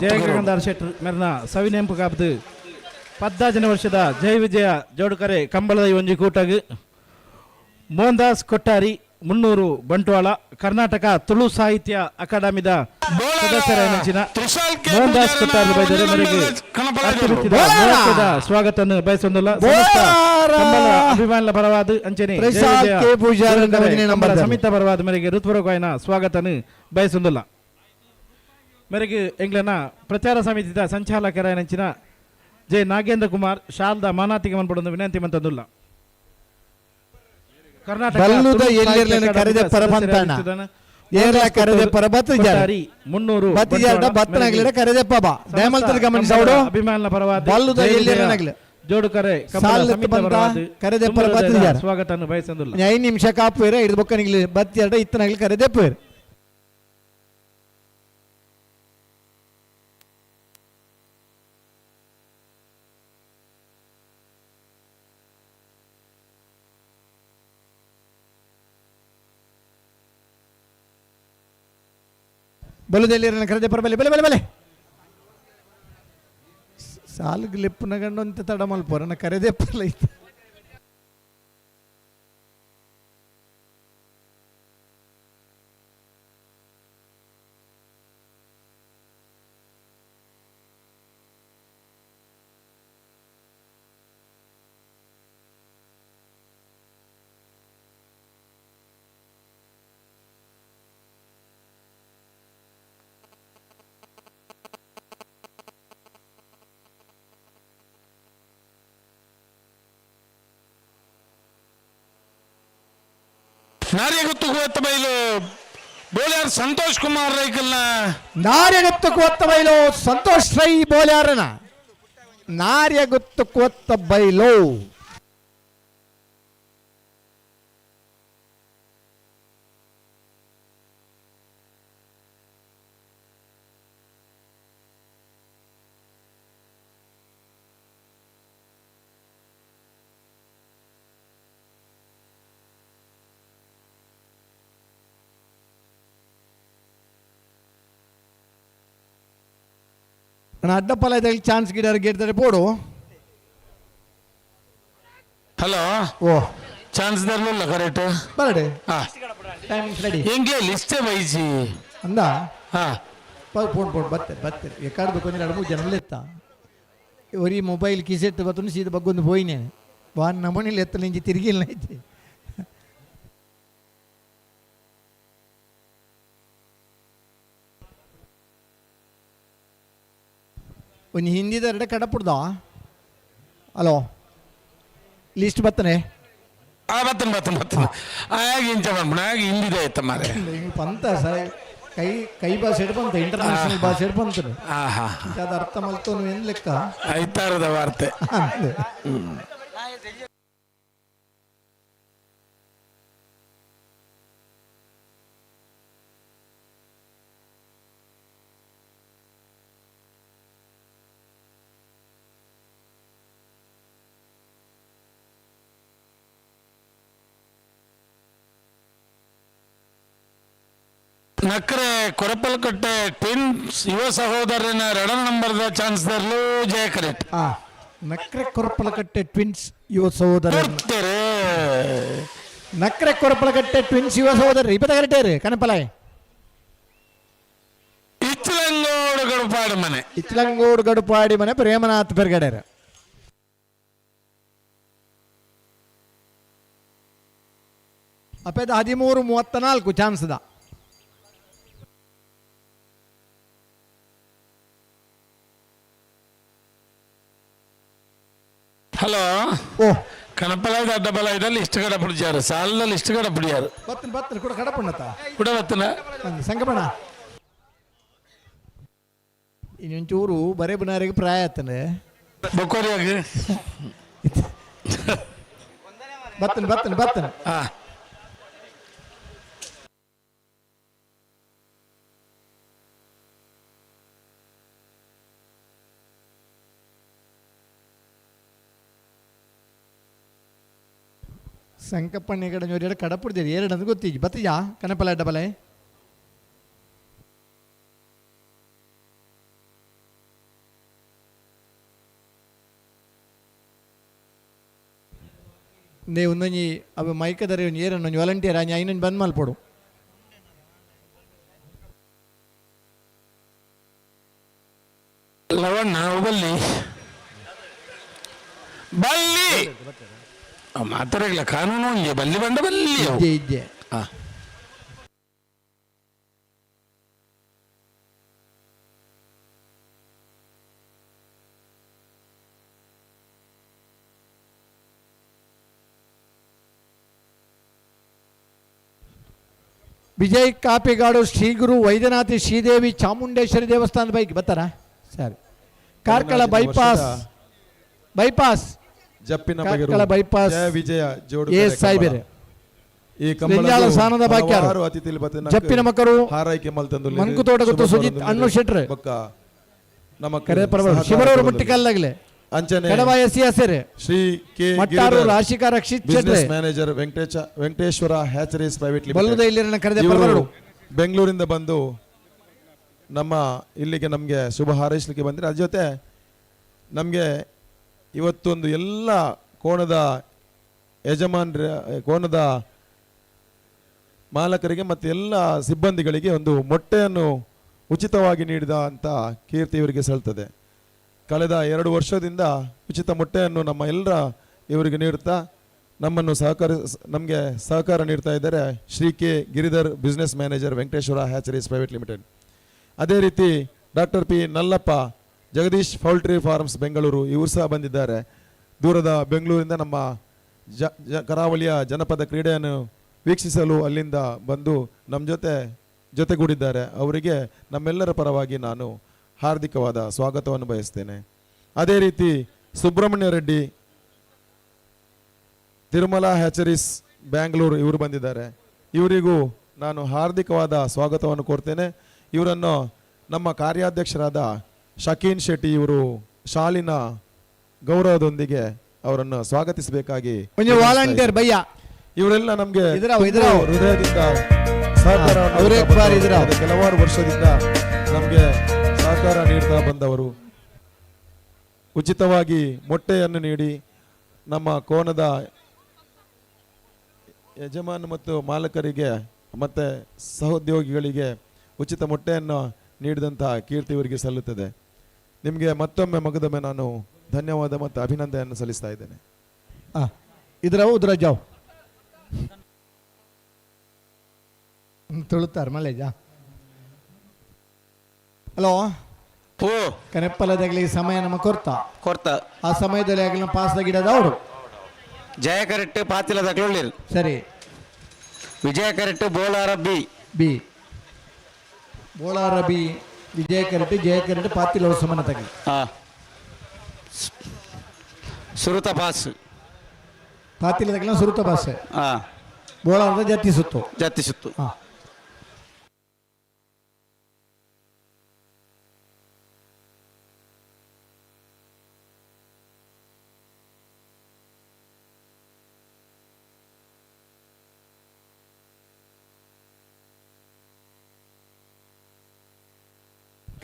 ಜಯಗಂಗಾಧರ್ ಶೆಟ್ಟರ್ ಮೆರ್ನ ಸವಿನೆಂಪು ಕಾಪದು ಪದ್ದಾಜನ ವರ್ಷದ ಜಯ ವಿಜಯ ಜೋಡುಕರೆ ಕಂಬಳದ ಈ ಒಂಜಿ ಕೂಟಗ್ ಮೋಹನ್ದಾಸ್ ಕೊಟ್ಟಾರಿ ಮುನ್ನೂರು ಬಂಟ್ವಾಳ ಕರ್ನಾಟಕ ತುಳು ಸಾಹಿತ್ಯ ಅಕಾಡೆಮಿದ ಸದಸ್ಯರಾದ ಮೋಹನ್ದಾಸ್ ಕೊಟ್ಟಾರಿ ಬೈದರೆ ಮೇರೆಗೆ ಅತ್ಯುತ್ತಮ ಮಹತ್ವದ ಸ್ವಾಗತವನ್ನು ಬಯಸೊಂದಿಲ್ಲ. ಸಮಸ್ತ ಕಂಬಳ ಅಭಿಮಾನಿಗಳ ಪರವಾದ ಅಂಚನೆ ಜಯ ತ್ರಿಶಾಲ್ ವಿಜಯ ಕೆ ಪೂಜಾರಿ ಜೋಡುಕರೆ ಒಂದನೇ ಕಂಬಳ ನಂಬರ್ ಸಮಿತ ಪರವಾದ ಮೇರೆಗೆ ಋತುಪರವಾಯಿನ ಸ್ವಾಗತವನ್ನು ಬಯಸೊಂದಿಲ್ಲ. ಮೇರೆಗೆ ಎಂಗ್ಲನ ಪ್ರಚಾರ ಸಮಿತಿದ ಸಂಚಾಲಕರಾಯನಂಚಿನ ಜೆ ನಾಗೇಂದ್ರ ಕುಮಾರ್ ಶಾಲ್ದ ಮಾನಾತಿಗೆ ಮನ್ಪಡೊಂದು ವಿನಂತಿ ಮಂತಂದುಲ್ಲ. ಕರ್ನಾಟಕ ಬಲ್ಲುದ ತುಳು ಸಾಹಿತ್ಯ ಎಲ್ಲಿರ್ಲೇನು ಅಕಾಡೆಮಿದ ಕರೆದೆ ಪರಬಂತಣ್ಣ. ಸದಸ್ಯರಾಗಿದ್ದ ಏರ್ಲ ಕರೆದೆ ಪರ ಬತ್ತಿಜಾರ. ಕೊಟ್ಟಾರಿ ಮುನ್ನೂರು ಬತ್ತಿಜಾರ ಬಂಟ್ವಾಳ ಬತ್ತನಾಗ್ಲಿರ ಮೇರೆಗೆ ಕರೆದೆಪ್ಪ ಬಾ. ಸಮಸ್ತ ದಯಮಲ್ತದ ಗಮನಿಸೋಡು. ಕಂಬಳ ಅಭಿಮಾನಿಗಳ ಪರವಾದ ಬಲ್ಲುದ ಜಯ ವಿಜಯ ಎಲ್ಲಿರ್ಲೇನಾಗ್ಲಿ. ಜೋಡುಕರೆ ಕಂಬಳ ಸಾಲ್ ಸಮಿತಿ ಬಂತ ಪರವಾದ ಕರೆದೆಪ್ಪರ ತುಂಬ ಹೃದಯದ ಬತ್ತಿಜಾರ. ಸ್ವಾಗತವನ್ನು ಬಯಸೊಂದಿಲ್ಲ. ಒಂಜಿ 5 ನಿಮಿಷ ಕಾಪುವೇರ ಹಿಡಿದು ಬೊಕ್ಕನಿಗ್ಲಿ ಬತ್ತಿಯಾಡ ಇತ್ತನಾಗ್ಲಿ ಕರೆದೆಪ್ಪುವೇರು. ಬಲುದೆಲ್ಲಿರನ ಕರೆದೆಪ್ಪರ ಬಲೆ ಬಲೆ ಬಲೆ ಬಲೆ ಸಾಲುಗ್ ಲೆಪ್ಪುನ ಗಂಡೊಂತೆ ತಡ ಮಲ್ಪೊರನ ಕರೆದೆಪ್ಪರ್ಲ ಇತ್ತು. ನಾರ್ಯಗುತ್ತು ಕೊತ್ತ ಬೈಲು ಬೋಳ್ಯಾರ್ ಸಂತೋಷ್ ಕುಮಾರ್ ರೈಕಲ್ನ. ನಾರ್ಯಗುತ್ತು ಕೊತ್ತ ಬೈಲು ಸಂತೋಷ್ ರೈ ಬೋಳ್ಯಾರನ ನಾರ್ಯಗುತ್ತು ಕೊತ್ತ ಬೈಲು. ಅಡ್ಡಪ್ಪಲ ಚಾನ್ಸ್ ಗಿಡರ್ ಗಿಡ್ತಾರೆ ಬೋಡು. ಹಲೋ, ಓ ಚಾನ್ಸ್ ದರ್ಲಿಲ್ಲ ಕರೆಕ್ಟ್ ಬರಡೆ. ಹಾ, ಟೈಮ್ ರೆಡಿ. ಎಂಗ್ಲೇ ಲಿಸ್ಟೇ ಬೈಜಿ ಅಂದ. ಹಾ, ಫೋನ್ ಫೋನ್ ಬತ್ತೆ ಬತ್ತೆ ಎಕ್ಕಾಡ್ದು ಕೊಂಚ ಎರಡು ಮೂರು ಜನ ಎತ್ತ ಒರಿ ಮೊಬೈಲ್ ಕಿಸೆಟ್ಟು ಬತ್ತನು ಸೀದ ಬಗ್ಗೊಂದು ಪೋಯಿನೇ ವಾನ್ ನಮಣಿಲಿ ಎತ್ತಲು ಇಂಚಿ ತಿರುಗಿಲ್ಲ ಐತಿ. ಒಂಜಿ ಹಿಂದಿದ ಎರಡು ಕಡಪುಡ್ದ. Hello, list ಬತ್ತನೆ. ಬತ್ತನ ಬತ್ತನ ಬತ್ತನ ಆಗ ಇಂಚ ಬಂದ್ಬಿಡ ಆಗ ಹಿಂದಿದೆ ಆಯ್ತ ಮಾರೆ. ಪಂತ ಸರ್ ಕೈ ಕೈ ಭಾಷೆ ಬಂತ, ಇಂಟರ್ನ್ಯಾಷನಲ್ ಭಾಷೆ ಬಂತು. ಅದು ಅರ್ಥ ಮಲ್ತೋನು ಏನ್ ಲೆಕ್ಕ. ಐತಾರದ ವಾರ್ತೆ. ನಕ್ರೆ ಕೊರಪಲ್ಕಟ್ಟೆ ಟ್ವಿನ್ಸ್ ಯುವ ಸಹೋದರನ ಎರಡನೇ ನಂಬರ್ದ ಚಾನ್ಸ್ ದರ್ಲು ಜಯ ಕರೆಕ್ಟ್. ನಕ್ರೆ ಕೊರಪಲಕಟ್ಟೆ ಟ್ವಿನ್ಸ್ ಯುವ ಸಹೋದರ. ನಕ್ರೆ ಕೊರಪಲಕಟ್ಟೆ ಟ್ವಿನ್ಸ್ ಯುವ ಸಹೋದರ ಇಪ್ಪತ್ತ ಕರೆಕ್ಟ್ ಕನಪಲಾಯ್. ಇಚ್ಲಂಗೋಡು ಗಡುಪಾಡಿ ಮನೆ. ಇಚ್ಲಂಗೋಡು ಗಡುಪಾಡಿ ಮನೆ ಪ್ರೇಮನಾಥ್ ಬೆರ್ಗಡೆರ. ಅಪೇದ 13:34 ಚಾನ್ಸ್ದ. ಹಲೋ, ಓ ಕನಪಲಾಯ್ದ ಅಡ್ಡಬಲಾಯ್ದಲ್ಲಿ ಇಷ್ಟು ಕಡ ಪುಡಿಯಾರು ಸಾಲದಲ್ಲಿ ಇಷ್ಟು ಕಡ ಪುಡಿಯಾರು. ಬತ್ತನ ಬತ್ತನ ಕೂಡ ಕಡಪಣ್ಣತ ಕೂಡ ಬತ್ತನ ಸಂಗಪಣ ಇನ್ನೊಂಚೂರು ಬರೇ ಬನಾರಿಗೆ ಪ್ರಾಯ ಆತನೆ. ಬೊಕ್ಕೋರಿಯಾಗಿ ಬತ್ತನ ಬತ್ತನ ಬತ್ತನ. ಹಾ, ಸಂಕಪ್ಪಣ್ಣ ಕಡೆ ಎರಡು ಕಡಪುಡ್ದೇರಿ ಎರಡು ಅಂತ ಗೊತ್ತಿಜ್ಜಿ ಬತ್ತಿಜಾ ಕನಪಲ ಅಡ್ಡಬಲೆ. ನೇ ಒಂದೊಂಜಿ ಅವ ಮೈಕದರೆ ಒಂಜಿ ಏರನ್ನು ಒಂಜಿ ವಾಲಂಟಿಯರ್ ಆಂಜಿ ಐನೊಂಜಿ ಬಂದ್ ಮಲ್ಪೊಡು. ಲವಣ್ಣ ಬಲ್ಲಿ ಬಲ್ಲಿ ಮಾತಾಡಲ್ಲ ಕಾನೂನು ಒಂಜಿ ಬಲ್ಲಿ ಬಂದ ಬಲ್ಲಿ ಇದ್ದೆ ಇದ್ದೆ. ವಿಜಯ್ ಕಾಪಿಗಾಡು ಶ್ರೀ ಗುರು ವೈದ್ಯನಾಥಿ ಶ್ರೀದೇವಿ ಚಾಮುಂಡೇಶ್ವರಿ ದೇವಸ್ಥಾನದ ಬೈಕ್ ಬರ್ತಾರಾ ಸರಿ. ಕಾರ್ಕಳ ಬೈಪಾಸ್ ಬೈಪಾಸ್ ಜಪ್ಪಿನ ಕಾರ್ಕಳ ಬೈಪಾಸ್ ಜಯ ವಿಜಯ ಜೋಡು ಎ ಸಾಯ್ಬೇರೆ ಈ ಲಿಂಜಾಳ ಸಾನದ ಬಾಕ್ಯಾರು ಅತಿಥಿ ಜಪ್ಪಿನ ಮಕ್ಕಳು ಹಾರೈಕೆ ಮಲ್ತಂದು ಮಂಕುತೋಟ ಗೊತ್ತು ಸುಜಿತ್ ಅಣ್ಣು ಶೆಟ್ರು ಬೊಕ್ಕ ನಮ್ಮ ಕರೆ ಪರವಾಗಿ ಶಿವರವರು ಮುಟ್ಟಿಕಲ್ಲಾಗಲೇ ಅಂಚನೆ ಕಡವ S S Shri K Mattaru Rashika Rakshit business manager Venkateshwara hatcheries private ಬಲ್ಲುದ ಇಲ್ಲಿರನ್ನ ಕರೆದೆ ಪರವರು. ಬೆಂಗಳೂರಿಂದ ಬಂದು ನಮ್ಮ ಇಲ್ಲಿಗೆ ನಮಗೆ ಶುಭ ಹಾರೈಸಲಿಕ್ಕೆ ಬಂದರೆ ಅದ್ರ ಜೊತೆ ನಮಗೆ ಇವತ್ತೊಂದು ಎಲ್ಲ ಕೋಣದ ಯಜಮಾನರ ಕೋಣದ ಮಾಲಕರಿಗೆ ಮತ್ತು ಎಲ್ಲ ಸಿಬ್ಬಂದಿಗಳಿಗೆ ಒಂದು ಮೊಟ್ಟೆಯನ್ನು ಉಚಿತವಾಗಿ ನೀಡಿದ ಅಂತ ಕೀರ್ತಿ ಇವರಿಗೆ ಸಲ್ತದೆ. ಕಳೆದ 2 ವರ್ಷದಿಂದ ಉಚಿತ ಮೊಟ್ಟೆಯನ್ನು ನಮ್ಮ ಎಲ್ಲರ ಇವರಿಗೆ ನೀಡುತ್ತಾ ನಮ್ಮನ್ನು ನಮಗೆ ಸಹಕಾರ ನೀಡ್ತಾ ಇದ್ದಾರೆ Shri K Giridhar, business manager, Venkateshwara hatcheries private limited. ಅದೇ ರೀತಿ doctor P Nallappa, Jagadish poultry farms Bengaluru, ಇವರು ಸಹ ಬಂದಿದ್ದಾರೆ. ದೂರದ ಬೆಂಗಳೂರಿಂದ ನಮ್ಮ ಕರಾವಳಿಯ ಜನಪದ ಕ್ರೀಡೆಯನ್ನು ವೀಕ್ಷಿಸಲು ಅಲ್ಲಿಂದ ಬಂದು ನಮ್ಮ ಜೊತೆಗೂಡಿದ್ದಾರೆ. ಅವರಿಗೆ ನಮ್ಮೆಲ್ಲರ ಪರವಾಗಿ ನಾನು ಹಾರ್ದಿಕವಾದ ಸ್ವಾಗತವನ್ನು ಬಯಸ್ತೇನೆ. ಅದೇ ರೀತಿ ಸುಬ್ರಹ್ಮಣ್ಯ ರೆಡ್ಡಿ, ತಿರುಮಲ ಹ್ಯಾಚರೀಸ್ ಬ್ಯಾಂಗ್ಳೂರು ಇವರು ಬಂದಿದ್ದಾರೆ. ಇವರಿಗೂ ನಾನು ಹಾರ್ದಿಕವಾದ ಸ್ವಾಗತವನ್ನು ಕೋರ್ತೇನೆ. ಇವರನ್ನು ನಮ್ಮ ಕಾರ್ಯಾಧ್ಯಕ್ಷರಾದ ಶಕೀನ್ ಶೆಟ್ಟಿ ಇವರು ಶಾಲಿನ ಗೌರವದೊಂದಿಗೆ ಅವರನ್ನು ಸ್ವಾಗತಿಸಬೇಕಾಗಿ ವಾಲಂಟಿಯರ್ ಭಯ್ಯ. ಇವರೆಲ್ಲ ನಮಗೆ ಹೃದಯದಿಂದ ಸಹಕಾರ ಕೆಲವಾರು ವರ್ಷದಿಂದ ನಮಗೆ ಸಹಕಾರ ನೀಡ್ತಾ ಬಂದವರು. ಉಚಿತವಾಗಿ ಮೊಟ್ಟೆಯನ್ನು ನೀಡಿ ನಮ್ಮ ಕೋನದ ಯಜಮಾನ ಮತ್ತು ಮಾಲಕರಿಗೆ ಮತ್ತು ಸಹೋದ್ಯೋಗಿಗಳಿಗೆ ಉಚಿತ ಮೊಟ್ಟೆಯನ್ನು ನೀಡಿದಂತಹ ಕೀರ್ತಿ ಇವರಿಗೆ ಸಲ್ಲುತ್ತದೆ. ನಿಮಗೆ ಮತ್ತೊಮ್ಮೆ ಮಗದೊಮ್ಮೆ ನಾನು ಧನ್ಯವಾದ ಮತ್ತು ಅಭಿನಂದನೆಯನ್ನು ಸಲ್ಲಿಸ್ತಾ ಇದ್ದೇನೆ. ಇದರ ಉದ್ರ ಜಾವ್ ತುಳುತ್ತಾರ ಮಲೇಜ. ಹಲೋ, ಓ ಕನೆಪ್ಪಲದಾಗಲಿ ಸಮಯ ನಮ್ಮ ಕೊರ್ತ ಕೊರ್ತ ಆ ಸಮಯದಲ್ಲಿ ಆಗಲಿ ಪಾಸ್ ಗಿಡದ ಅವರು ಜಯ ಕರೆಕ್ಟ್ ಪಾತಿಲದಕ್ಲು. ಸರಿ, Vijaya correct Bolara B B Bolara B Vijaya correct Jaya correct ಪಾತಿಲ ಸಮನ ತಗಲಿ. ಸುರುತ ಪಾಸ್ ಪಾತಿಲ ತಗಲ ಸುರುತ ಪಾಸ್. ಬೋಳಾರದ ಜತ್ತಿ ಸುತ್ತು ಜತ್ತಿ ಸುತ್ತು.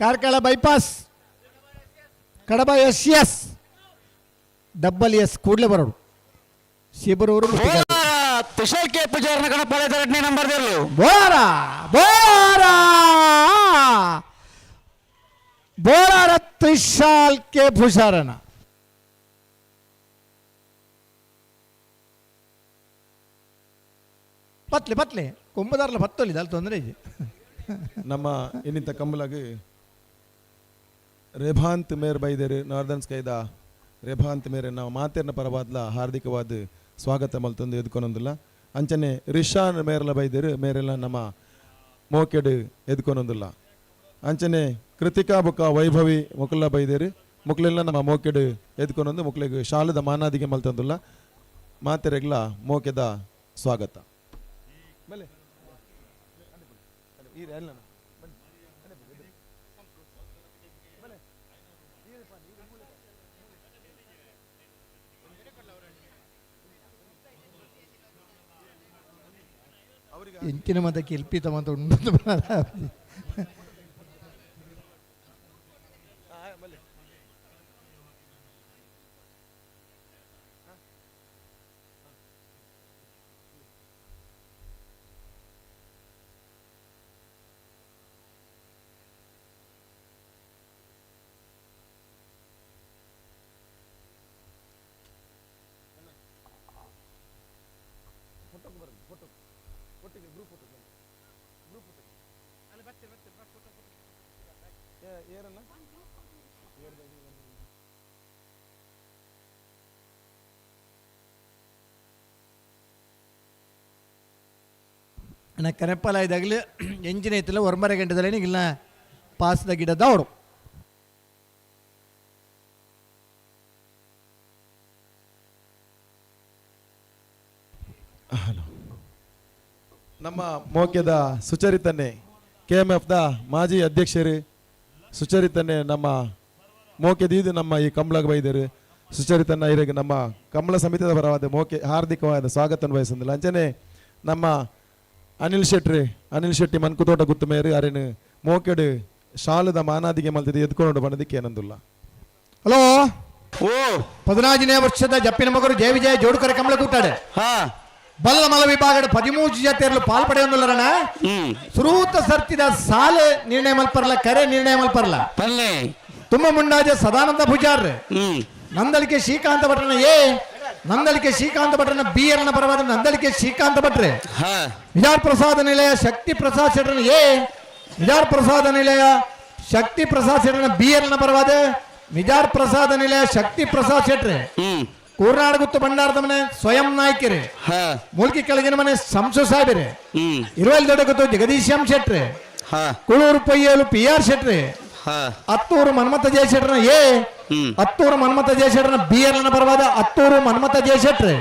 Karkala bypass Kadaba S S double S ಕೂಡಲೇ ಬರೋಡು ಶಿಬರೂರು ತುಷಾರ್ ಕೆ ಪೂಜಾರನ ಗಣಪಾಲಯದ ಎರಡನೇ ನಂಬರ್ ಬೋರ ಬೋರ ಬೋರಾರ ತುಷಾಲ್ ಕೆ ಪೂಜಾರನ. ಪತ್ಲೆ ಪತ್ಲೆ ಕೊಂಬದಾರಲ ಪತ್ತೊಲಿ ಅಲ್ಲಿ ತೊಂದರೆ ಇದೆ. ನಮ್ಮ ಇನ್ನಿಂತ ಕಂಬಲಾಗಿ ರೇಭಾಂತ್ ಮೇರ್ ಬೈದೇರು ನಾರ್ದನ್ ಸ್ಕೈದ ರೇಭಾಂತ್ ಮೇರೆ ನಾವು ಮಾತೇರ್ನ ಪರವಾದ್ಲ ಹಾರ್ದಿಕವಾದ ಸ್ವಾಗತ ಮಲ್ತೊಂದು ಎದ್ಕೊನೊಂದಿಲ್ಲ. ಅಂಚನೆ ರಿಷಾನ್ ಮೇರ್ಲ ಬೈದೇರು ಮೇರೆಲ್ಲ ನಮ್ಮ ಮೋಕೆಡ್ ಎದ್ಕೊನೊಂದಿಲ್ಲ. ಅಂಚನೆ ಕೃತಿಕಾ ಬುಕ್ಕ ವೈಭವಿ ಮುಕುಲ ಬೈದೇರು ಮುಕ್ಲೆಲ್ಲ ನಮ್ಮ ಮೋಕೆಡ್ ಎದ್ಕೊನೊಂದು ಮುಕ್ಲೆಗ್ ಶಾಲದ ಮಾನಾದಿಗೆ ಮಲ್ತೊಂದಿಲ್ಲ. ಮಾತೆರೆಗ್ಲ ಮೋಕೆದ ಸ್ವಾಗತ. ಎಂಚಿನ ಮತ ಕಿಲ್ಪಿತ ಮತ ಉಂಟು. ಕರೆಪ್ಪಲ ಇದಾಗಲಿ ಎಂಜಿನ ಐತಿಲ್ಲ ಒರ್ಮರೆ ಗಂಟೆದಲ್ಲಿ ಇಲ್ಲ ಪಾಸ್ದ ಗಿಡದ ಅವಡು. ನಮ್ಮ ಮೋಕ್ಯದ ಸುಚರಿತನ್ನೇ K M F the ಮಾಜಿ ಅಧ್ಯಕ್ಷರು ಸುಚರಿತನ್ನೇ ನಮ್ಮ ಮೋಕ್ಯದೀದು ನಮ್ಮ ಈ ಕಂಬಳಗೆ ಬೈದರು ಸುಚರಿತನ್ನ ಇರಗೆ ನಮ್ಮ ಕಂಬಳ ಸಮಿತಿಯ ಪರವಾದ ಮೋಕೆ ಹಾರ್ದಿಕವಾದ ಸ್ವಾಗತ ಬಯಸಂದಿಲ್ಲ. ಅಂಚನೆ ನಮ್ಮ ಅನಿಲ್ ಶೆಟ್ರಿ ಅನಿಲ್ ಶೆಟ್ಟಿ ಮನ್ಕುತೋಟ ಗುತ್ತು ಮೇರು ಅರೇನು ಮೋಕೆಡು ಶಾಲದ ಮಾನಾದಿಗೆ ಮಲ್ತಿದ್ದು ಎದ್ಕೊಂಡು ಬಂದದಕ್ಕೆ ಏನಂದಿಲ್ಲ. ಹಲೋ, ಓ 14ನೇ ವರ್ಷದ ಜಪ್ಪಿನ ಮಗರು ಜಯ ವಿಜಯ ಜೋಡುಕರ ಕಂಬಳ ಕೂಟಾಡೆ ಬಲ್ಲ ಮಲ ವಿಭಾಗದ 13 ಜಾತಿಯರ್ಲು ಪಾಲ್ಪಡೆಯೊಂದುಲ್ಲರಣ ಸುರೂತ ಸರ್ತಿದ ಸಾಲ ನಿರ್ಣಯ ಮಲ್ಪರ್ಲ ಕರೆ ನಿರ್ಣಯ ಮಲ್ಪರ್ಲ ತುಂಬ ಮುಂಡಾಜೆ ಸದಾನಂದ ಪೂಜಾರ್ ನಂದಳಿಕೆ ಶ್ರೀಕಾಂತ ಭಟ್ರನ ಎ ನಂದಳಿಕೆ ಶ್ರೀಕಾಂತ ಭಟ್ರನ ಬಿ ಎರನ ಪರವಾದ ನಂದಳಿಕೆ ಶ್ರೀಕಾಂತ ಭಟ್ರೆ ವಿಜಾರ್ ಪ್ರಸಾದ ನಿಲಯ ಶಕ್ತಿ ಪ್ರಸಾದ್ ಶೆಟ್ಟರನ ಎ ವಿಜಾರ್ ಪ್ರಸಾದ ನಿಲಯ ಶಕ್ತಿ ಪ್ರಸಾದ್ ಶೆಟ್ಟರನ ಬಿ ಎರನ ಪರವಾದ ವಿಜಾರ್ ಪ್ರಸಾದ ನಿಲಯ ಶಕ್ತಿ ಪ್ರಸಾದ್ ಶೆಟ್ರೆ ಕೂರ್ನಾಡಗುತ್ತು ಭಂಡಾರದ ಮನೆ ಸ್ವಯಂ ನಾಯ್ಕರೇ, ಮೂಲ್ಕಿ ಕೆಳಗಿನ ಮನೆ ಸಂಸು ಸಾಹೇಬರೇ, ಇರುವಲ್ ದೊಡ್ಡಗುತ್ತು ಜಗದೀಶ್ ಎಂ ಶೆಟ್ರೆ, ಕುಳೂರು ಪೊಯ್ಯಲು ಪಿ ಆರ್ ಶೆಟ್ರೆ, ಅತ್ತೂರು ಮನ್ಮಥ ಜಯಶೆಟ್ರನ ಎ, ಅತ್ತೂರು ಮನ್ಮಥ ಜಯಶೆಟ್ರನ ಬಿ ಎರ್ ಪರವಾದ ಅತ್ತೂರು ಮನ್ಮಥ ಜಯಶೆಟ್ರೆ,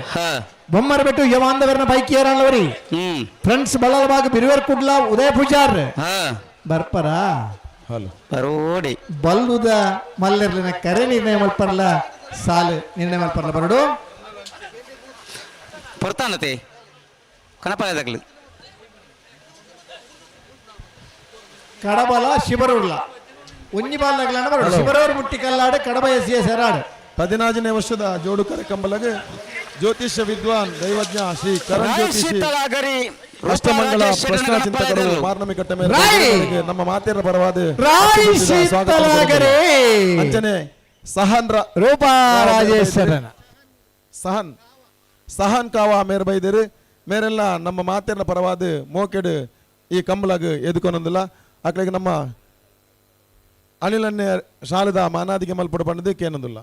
ಬೊಮ್ಮರಬೆಟ್ಟು ಯವಾಂದವರನ ಬೈಕಿಯರಲ್ಲವರಿ, ಫ್ರೆಂಡ್ಸ್ ಬಳ್ಳಲಬಾಗ್ ಬಿರುವರ್ ಕುಡ್ಲ ಉದಯ ಪೂಜಾರ್ ಬರ್ಪರ ಬರೋಡಿ ಬಲ್ಲುದ ಮಲ್ಲರ್ಲಿನ ಕರೆ ನಿರ್ಣಯ ಮಲ್ಪರ್ಲ ಸಾಲು ನಿರ್ಣಯ ಮಲ್ಪರ್ಲ ಬರಡು ಪೊರ್ತಾನತೆ ಕಣಪಾಲದಾಗಲು ಕಡಬಲ ಶಿಬರೂರ್ಲ ಒಂಜಿ ಬಾಲ್ನಗಲನ ಬರಡು ಶಿಬರೂರು ಮುಟ್ಟಿ ಕಲ್ಲಾಡು ಕಡಬ ಎಸ್ ಎಸ್ ಎರಾಡು. 14ನೇ ವರ್ಷದ ಜೋಡುಕರೆ ಕಂಬಲಗೆ ಜ್ಯೋತಿಷ್ಯ ವಿದ್ವಾನ್ ದೈವಜ್ಞ ಶ್ರೀ ಕರಣ್ ಜ್ಯೋತಿಷಿ ಅಷ್ಟಮಂಗಳ ಪ್ರಶ್ನಾ ಚಿಂತಕರು ಮಾರ್ನಮಿ ಕಟ್ಟ ಮೇಲೆ ನಮ್ಮ ಮಾತೆರ ಪರವಾದ ಅಂಚನೆ ಸಹನ್ ರೂಪಾ ರಾಜೇಶ್ವರನ ಸಹನ್ ಸಹನ್ ಕಾವ ಮೇರ್ ಬೈದಿರು ಮೇರೆಲ್ಲ ನಮ್ಮ ಮಾತೆರ ಪರವಾದ ಮೋಕೆಡು ಈ ಕಂಬಳಗ್ ಎದುಕೊನೊಂದಿಲ್ಲ. ಅಕ್ಲೆಗೆ ನಮ್ಮ ಅನಿಲನ್ನೇ ಶಾಲದ ಮಾನಾದಿಗೆ ಮಲ್ಪಡು ಪಂಡದು ಕೇನೊಂದಿಲ್ಲ.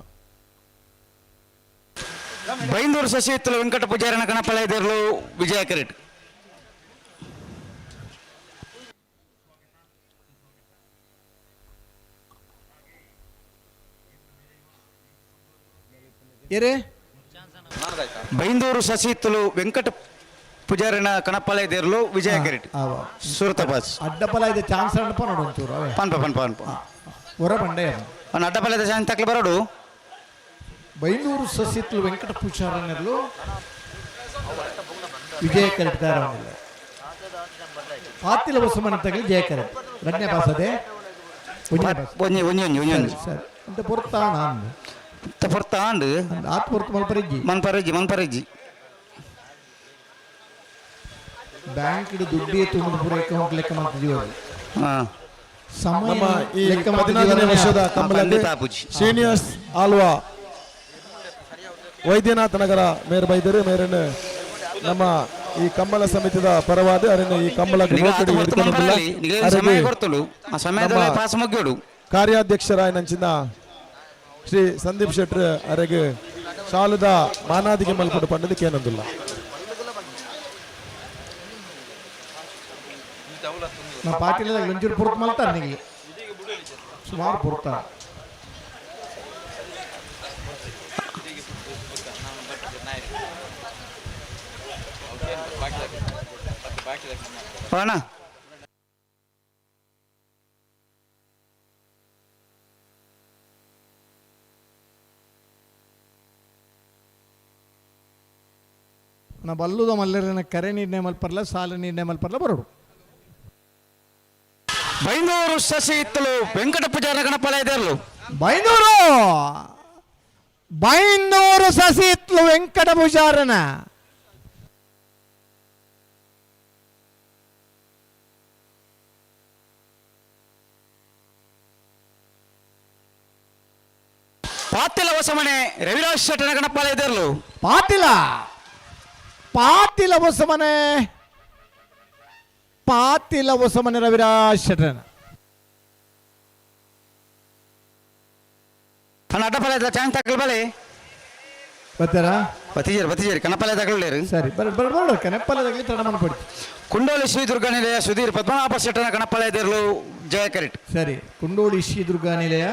ಬೈಂದೂರು ಶಶಿಹಿತ್ತಲು ವೆಂಕಟ ಪೂಜಾರನ ಕಣಪಳ ಇದ್ದಿರಲು ವಿಜಯ ಕರೆಟ್. ಬೈಂದೂರು ಶಶಿಹಿತ್ತಲು ವೆಂಕಟ ಪೂಜಾರಿನ ಕಣಪಲ ಇದ್ದಿರಲು ವಿಜಯ ಕರೆಟ್. ಸುರತ ಪಾಸ್ ಅಡ್ಡಪಲ ಇದೆ ಚಾನ್ಸ್ ಅನ್ಪ ನೋಡು ಒಂಚೂರು ಪನ್ಪ ಪನ್ಪ ಪನ್ಪ ಹೊರ ಬಂಡೆ ಅಡ್ಡಪಲ ಇದೆ ಚಾನ್ಸ್ ತಕ್ಲೆ ಬರೋಡು. ಬೈಂದೂರು ಸಸಿತ್ಲು ವೆಂಕಟ ಪೂಜಾರನೆರಲು ವಿಜಯ ಕರೆಟ್ ಪಾತಿಲ ವಸುಮನ ತಗಲಿ ಜಯ ಕರೆಟ್ ರಜ್ಞ ಪಾಸದೆ ಒಂಜಿ ಒಂಜಿ ಒಂಜಿ ಒಂಜಿ ಸರಿ ಅಂತ ಪೊರ್ತಾನ ಪೊರ್ತಾಂಡ್ ಆತ್ ಪೊರ್ತು ಮಲ್ಪರಿಜ್ಜಿ ಮನ್ಪರಿಜ್ಜಿ ಮನ್ಪರಿಜ್ಜಿ ಬ್ಯಾಂಕ್ ದುಡ್ಡು ತುಂಬ ಪೂರ ಅಕೌಂಟ್ ಲೆಕ್ಕ ಮಾಡ್ತಿದ್ದೀವಿ. ಸಮಯ ಈ 14ನೇ ವರ್ಷದ ಕಂಬಳಕ್ಕೆ ಶ್ರೀನಿವಾಸ್ ಆಲ್ವಾ ವೈದ್ಯನಾಥ ನಗರ ಮೇರ್ ಬೈದರು ಮೇರನ್ನು ನಮ್ಮ ಈ ಕಂಬಳ ಸಮಿತಿದ ಪರವಾದ ಅರನ್ನು ಈ ಕಂಬಳ ಕಾರ್ಯಾಧ್ಯಕ್ಷರಾಯನಂಚಿನ ಶ್ರೀ ಸಂದೀಪ್ ಶೆಟ್ಟರ್ ಅರೆಗೆ ಶಾಲದ ಮಾನಾದಿಗೆ ಮಲ್ಪಡು ಪಂಡದು ಕೇನೊಂದಿಲ್ಲ. ನಾ ಪಾಟೀಲ್ ಒಂಚೂರು ಪುರ್ತು ಮಲ್ತಾರೆ ನಿಮಗೆ ಸುಮಾರು ಪುರ್ತ ಅಣ್ಣ ನಾ ಬಲ್ಲುದ ಮಲ್ಲರನ ಕರೆ ನಿರ್ಣಯ ಮಲ್ಪರ್ಲ ಸಾಲ ನಿರ್ಣಯ ಮಲ್ಪರ್ಲ ಬರೋಡು. ಬೈಂದೂರು ಶಶಿ ಇತ್ತಲು ವೆಂಕಟ ಪೂಜಾರ ಗಣಪಲ ಇದೆರಲು ಬೈಂದೂರು ಬೈಂದೂರು ಶಶಿ ಇತ್ತಲು ವೆಂಕಟ ಪೂಜಾರನ ಪಾತಿಲ ಹೊಸಮನೆ ರವಿರಾಜ್ ಶೆಟ್ಟನ ಗಣಪಾಲ ಇದೆರಲು ಪಾತಿಲ ಪಾತಿಲ ಹೊಸಮನೆ ಪಾತಿಲ ಹೊಸಮನೆ ರವಿರಾಜ್ ಶೆಟ್ಟನ ಅಣ್ಣ ಅಡ್ಡಪಲ ಇದ್ದ ಚಾಂಗ್ ತಕ್ಕಲ್ ಬಲೆ ಬರ್ತಾರಾ ಬತ್ತಿಜೇರಿ ಬತ್ತಿಜೇರಿ ಕಣಪಲ ತಗಲೇರು ಸರಿ ಬರ ಬರ ಬರ ಕಣಪಲ ತಗಲಿ ತಡ ಮನ್ಪಡಿ. ಕುಂಡೋಲಿ ಶ್ರೀ ದುರ್ಗಾ ನಿಲಯ ಸುಧೀರ್ ಪದ್ಮನಾಭ ಶೆಟ್ಟನ ಕಣಪಲ ಇದ್ದಿರಲು ಜಯ ಕರೆಟ್. ಸರಿ ಕುಂಡೋಳಿ ಶ್ರೀ ದುರ್ಗಾ ನಿಲಯ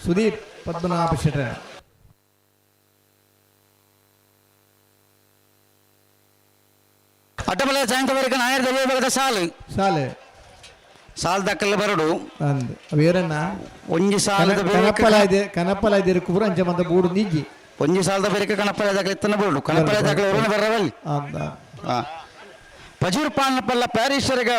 ಸುಧೀರ್ ಪದ್ಮನಾಭ ಶೆಟ್ಟನ ಅಡ್ಡಪಲ ಚಾಂಗ್ ತವರಿಕ ನಾಯರ್ ದೊಡ್ಡ ಸಾಲು ಸಾಲು ಸಾಲ್ ದಕ್ಕಲ್ ಬರಡು ಅಂದ್ ಅವೇರನ್ನ ಒಂಜಿ ಸಾಲದ ಕನಪಲ ಇದೆ ಕನಪಲ ಇದೆ ಕುಬುರ ಅಂಚ ಮಂದ ಬೂಡು ನಿಜ್ಜಿ ಒಂಜಿ ಸಾಲದ ಬೇರೆ ಕಣಪಲ ದಾಖಲೆ ಇತ್ತನ ಬೋಡು ಕಣಪಲ ದಾಖಲೆ ಒರನ ಬರವಲ್ಲಿ ಅಂದ ಪಜೂರ್ ಪಾನ್ ಪಲ್ಲ ಪ್ಯಾರಿಸರ್ಗ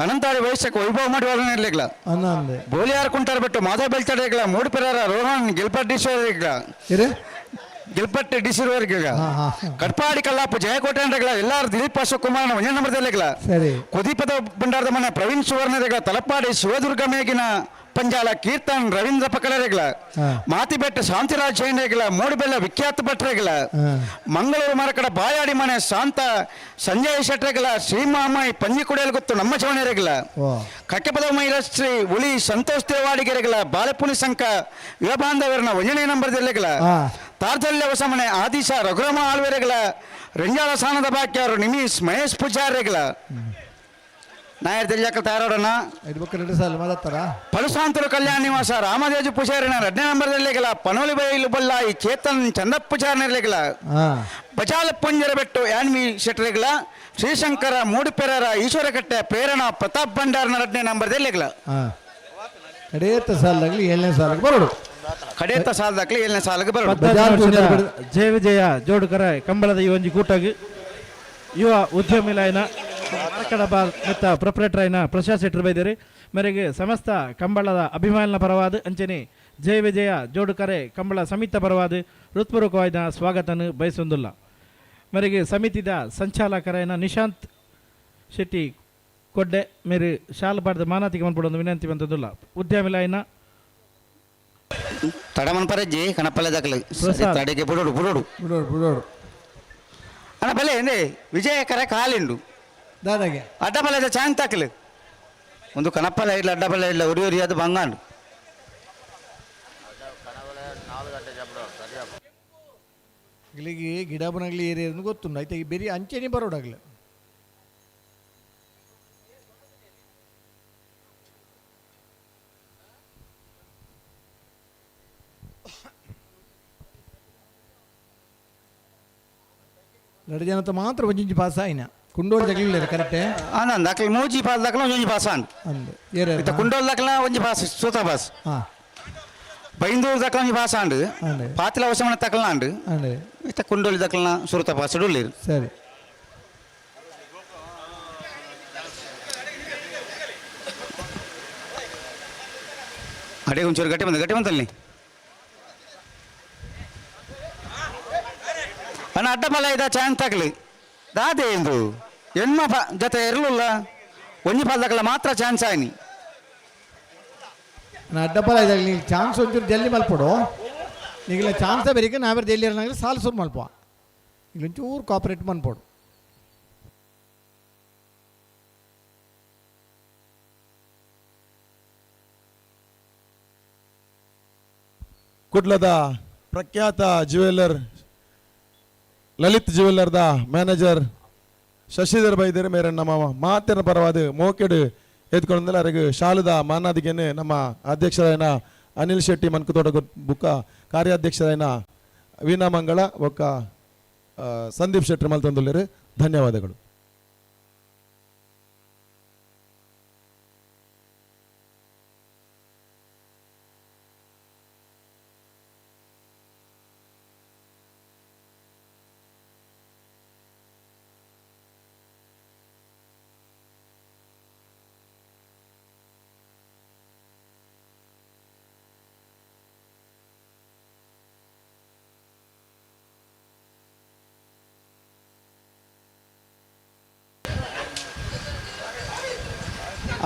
ಅನಂತಾಡಿ ವಯಸ್ಸಕ್ಕೆ ವೈಭವ ಮಾಡಿ ಇರ್ಲಿಲ್ಲ ಅಂದ ಬೋಲಿಯಾರ್ ಕುಂಟಾರ್ ಬಿಟ್ಟು ಮಾಧವ ಬೆಳ್ತಡೆಗಳ ಮೂಡುಪೆರರ ರೋಹನ್ ಗಿಲ್ಪಟ್ ಡಿಸೋರ್ಗ ಗಿಲ್ಪಟ್ ಡಿಸಿರುವರ್ಗ ಕಟ್ಪಾಡಿ ಕಲ್ಲಾಪು ಜಯಕೋಟೆಗಳ ಎಲ್ಲಾರು ದಿಲೀಪ್ ಅಶೋಕ್ ಕುಮಾರ್ ಒಂದೇ ನಂಬರ್ದಲ್ಲಿಗಳ ಸರಿ ಕುದೀಪದ ಭಂಡಾರದ ಮನೆ ಪ್ರವೀಣ್ ಸುವರ್ಣರೆಗಳ ತಲಪಾಡಿ ಶಿವದುರ್ಗ ಮೇಗಿನ ಪಂಜಾಲ ಕೀರ್ತನ್ ರವೀಂದ್ರ ಪಕಡರೆಗಳ ಮಾತಿಬೆಟ್ಟ ಶಾಂತಿರಾಜ್ ಜೈನರೆಗಳ ಮೂಡುಬೆಲ್ಲ ವಿಖ್ಯಾತ ಭಟ್ರೆಗಳ ಮಂಗಳೂರು ಮರಕಡ ಬಾಯಾಡಿ ಮನೆ ಶಾಂತ ಸಂಜಯ್ ಶೆಟ್ರೆಗಳ ಶ್ರೀಮಾಮಾಯಿ ಪಂಜಿ ಕುಡಿಯಲು ಗೊತ್ತು ನಮ್ಮ ಚವಣೆರೆಗಳ ಕಕ್ಕೆಪದ ಮಹಿಳಾ ಶ್ರೀ ಉಳಿ ಸಂತೋಷ್ ದೇವಾಡಿಗೆರೆಗಳ ಬಾಳೆಪುಣಿ ಸಂಕ ಯುವ ಬಾಂಧವರನ ಒಂಜನೇ ನಂಬರ್ದಲ್ಲಿಗಳ ತಾರ್ಜಲ್ಯ ಹೊಸಮನೆ ಆದಿಶ ರಘುರಾಮ ಆಳ್ವೆರೆಗಳ ರೆಂಜಾಳ ಸಾನದ ಬಾಕ್ಯಾರು ನಿಮೀಶ್ ಮಹೇಶ್ ಪೂಜಾರಿಗಳ ನಾಯರ್ ತೆಲ್ಯಾಕ ತಯಾರೋಡಣ ಎರಡು ಸಾಲ ಮಾತಾಡ್ತಾರ. ಪಲುಸಾಂತರು ಕಲ್ಯಾಣ ನಿವಾಸ ರಾಮದೇಜು ಪೂಜಾರಿನ ಎರಡನೇ ನಂಬರ್ದಲ್ಲಿಗಲ ಪನೋಲಿ ಬೈಲು ಬಲ್ಲಾಯಿ ಚೇತನ್ ಚಂದಪ್ಪ ಪೂಜಾರಿನಲ್ಲಿಗಲ ಬಜಾಲ ಪುಂಜರ ಬೆಟ್ಟು ಯಾನ್ವಿ ಶೆಟ್ಟರಿಗಳ ಶ್ರೀಶಂಕರ ಮೂಡುಪೆರರ ಈಶ್ವರಕಟ್ಟೆ ಪ್ರೇರಣಾ ಪ್ರತಾಪ್ ಭಂಡಾರನ ಎರಡನೇ ನಂಬರ್ದಲ್ಲಿಗಲ. ಕಡೇತ ಸಾಲಾಗಲಿ ಏಳನೇ ಸಾಲಿಗೆ ಬರೋಡು. ಕಡೇತ ಸಾಲದಾಗಲಿ ಏಳನೇ ಸಾಲಿಗೆ ಬರೋಡು. ಜಯ ವಿಜಯ ಜೋಡುಕರ ಕಂಬಳದ ಈ ಒಂಜಿ ಕೂಟಗ್ ಯುವ ಉದ್ಯಮಿಲಾಯನ ಮರಕಡ ಬಾರ್ ಮೆತ್ತ ಪ್ರೊಪ್ರೇಟರ್ ಆಯ್ನ ಪ್ರಶಾಂತ್ ಶೆಟ್ಟರ್ ಬೈದೇರಿ ಮೇರೆಗೆ ಸಮಸ್ತ ಕಂಬಳದ ಅಭಿಮಾನಿನ ಪರವಾದ ಅಂಚನೆ ಜಯ ವಿಜಯ ಜೋಡುಕರೆ ಕಂಬಳ ಸಮಿತ ಪರವಾದ ಹೃತ್ಪೂರ್ವಕವಾದ ಸ್ವಾಗತನ ಬಯಸೊಂದುಲ್ಲ. ಮೇರೆಗೆ ಸಮಿತಿದ ಸಂಚಾಲಕರಾಯನ ನಿಶಾಂತ್ ಶೆಟ್ಟಿ ಕೊಡ್ಡೆ ಮೇರೆ ಶಾಲು ಪಾಡ್ದ ಮಾನಾತಿಗೆ ಮನ್ಪಡೊಂದು ವಿನಂತಿ ಬಂತದುಲ್ಲ. ಉದ್ಯಮಿಲಾಯನ ತಡಮನ್ ಪರಜ್ಜಿ ಕಣಪಲ್ಲೆ ದಾಖಲೆ ತಡೆಗೆ ಬುಡೋಡು ಬುಡೋಡು ಬುಡೋಡು ಬುಡೋಡು ಅಣ್ಣ ಬಲೆ ಎಂದೇ ವಿಜಯಕರ ಕಾಲಿಂಡು ದಾದಾಗೆ ಅಡ್ಡಬಲ ಚಾಂಗ್ ತಾಕಲು ಒಂದು ಕಣಪ್ಪಲ ಇಲ್ಲ ಅಡ್ಡಬಲ ಇಲ್ಲ ಉರಿ ಉರಿ ಅದು ಬಂಗಾಂಡು. ಅಗ್ಲಿಗೆ ಗಿಡ ಬನಗ್ಲಿ ಏರಿಯಾ ಗೊತ್ತುಂಡು ಐತೆ ಬೇರೆ ಅಂಚೆನೆ ಬರೋಡಾಗ್ಲಿ. ಎರಡು ಜನತ ಮಾತ್ರ ಒಂಜಿಂಚಿ ಪಾಸ್ ಆಯ್ನ ಕುಂಡೋಲ್ ಜಗಲಿಲ್ಲ ಕರೆಕ್ಟೇ ಅಂದ ಅಕ್ಲಿ ಮೂಜಿ ಪಾಸ್ ದಾಖಲ ಒಂಜಿ ಪಾಸ್ ಅಂದ್ ಅಂದ್ ಇತ್ತ ಕುಂಡೋಲ್ ದಾಖಲ ಒಂಜಿ ಪಾಸ್ ಸೂತ ಪಾಸ್ ಬೈಂದೂರು ದಾಖಲ ಒಂಜಿ ಪಾಸ್ ಆಂಡ್ ಪಾತಿಲ ವಶಮನ ತಕಲ ಆಂಡ್ ಇತ್ತ ಕುಂಡೋಲಿ ದಾಖಲ ಸುರುತ ಪಾಸ್ ಉಳ್ಳೇರು. ಸರಿ ಅడే ಒಂಚೂರು ಗಟ್ಟಿ ಬಂದ ಗಟ್ಟಿ ಬಂತಲ್ಲಿ ಅಣ್ಣ ಅಡ್ಡಬಲ ಇದ ಚಾನ್ ತಗಲಿ ದಾದೆ ಎಂದು ಎಣ್ಮ ಜೊತೆ ಇರಲಿಲ್ಲ ಒಂಜಿ ಪಾಲ್ದಕಲ ಮಾತ್ರ ಚಾನ್ಸ್ ಆಯ್ನಿ. ನಾ ಅಡ್ಡಬಲ ಇದಾಗ ನೀವು ಚಾನ್ಸ್ ಒಂಚೂರು ಜಲ್ದಿ ಮಲ್ಪಡು ನೀಗಿಲ್ಲ ಚಾನ್ಸ ಬೇರೆ ನಾವೇ ಜಲ್ದಿ ಇರೋನಾಗಲಿ ಸಾಲು ಸುರು ಮಲ್ಪ ಈಗ ಒಂಚೂರು ಕೋಆಪರೇಟ್ ಮನ್ಪೋಡು. ಕುಡ್ಲದ ಪ್ರಖ್ಯಾತ ಜ್ಯುವೆಲ್ಲರ್ ಲಲಿತ್ ಜ್ಯುವೆಲ್ಲರ್ದ ಮ್ಯಾನೇಜರ್ ಶಶಿಧರ್ ಬೈದೇರ್ ಮೇರೆ ನಮ್ಮ ಮಾತಿನ ಪರವಾದ ಮೋಕೆಡು ಎತ್ಕೊಂಡಂದ್ರೆ ಅರೆಗ್ ಶಾಲದ ಮಾನಾದಿಗೆನೆ ನಮ್ಮ ಅಧ್ಯಕ್ಷರಾಯನ ಅನಿಲ್ ಶೆಟ್ಟಿ ಮನ್ಕುತೋಟ ಬುಕ್ಕ ಕಾರ್ಯಾಧ್ಯಕ್ಷರಾಯನ ವೀಣಾ ಮಂಗಳ ಒಕ್ಕ ಸಂದೀಪ್ ಶೆಟ್ಟಿ ಮಲ್ತಂದುಲ್ಲೇರು. ಧನ್ಯವಾದಗಳು.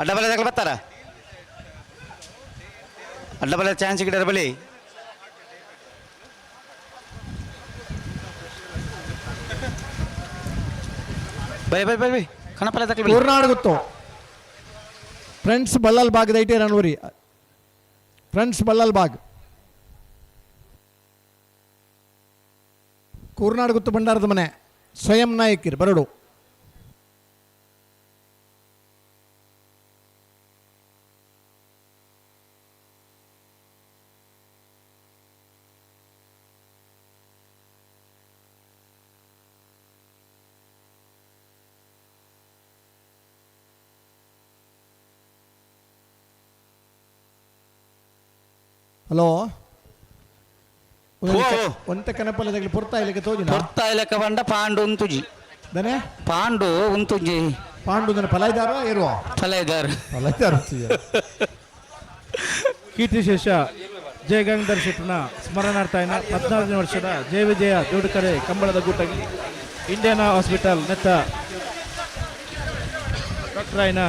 ಅಡ್ಡಬಲ ದಾಖಲೆ ಬರ್ತಾರ ಅಡ್ಡಬಲ ಚಾನ್ಸ್ ಗಿಡರ ಬಳಿ ಬೈ ಬೈ ಬೈ ಬೈ ಕಣಪಲ್ಲ ದಾಖಲೆ ಊರ್ನಾಡು ಗೊತ್ತು ಫ್ರೆಂಡ್ಸ್ ಬಳ್ಳಲ್ ಬಾಗ್ ದೈಟೇ ರನ್ವರಿ ಫ್ರೆಂಡ್ಸ್ ಬಳ್ಳಲ್ ಬಾಗ್ ಕೂರ್ನಾಡು ಗುತ್ತು ಭಂಡಾರದ ಮನೆ ಸ್ವಯಂ ನಾಯಕಿರ್ ಬರಡು. ಹಲೋ ಒಂತ ಕನಪಲ್ಲದಾಗಲಿ ಪೊರ್ತಾ ಇಲ್ಲಕ್ಕೆ ತೋಜಿನ ಪೊರ್ತಾ ಇಲ್ಲಕ್ಕೆ ಬಂಡ ಪಾಂಡು ಉಂತುಜಿ ದನೆ ಪಾಂಡು ಉಂತುಜಿ ಪಾಂಡು ದನೆ ಫಲೈದಾರ ಇರುವ ಫಲೈದಾರ ಫಲೈದಾರ. ಕೀರ್ತಿಶೇಷ ಜಯಗಂಗಾಧರ್ ಶೆಟ್ಟನ ಸ್ಮರಣಾರ್ಥ 14ನೇ ವರ್ಷದ ಜಯ ವಿಜಯ ಜೋಡುಕರೆ ಕಂಬಳದ ಗೂಟಗಿ ಇಂಡಿಯಾನಾ ಹಾಸ್ಪಿಟಲ್ ನೆತ್ತ ಡಾಕ್ಟರ್ ಆಯ್ನ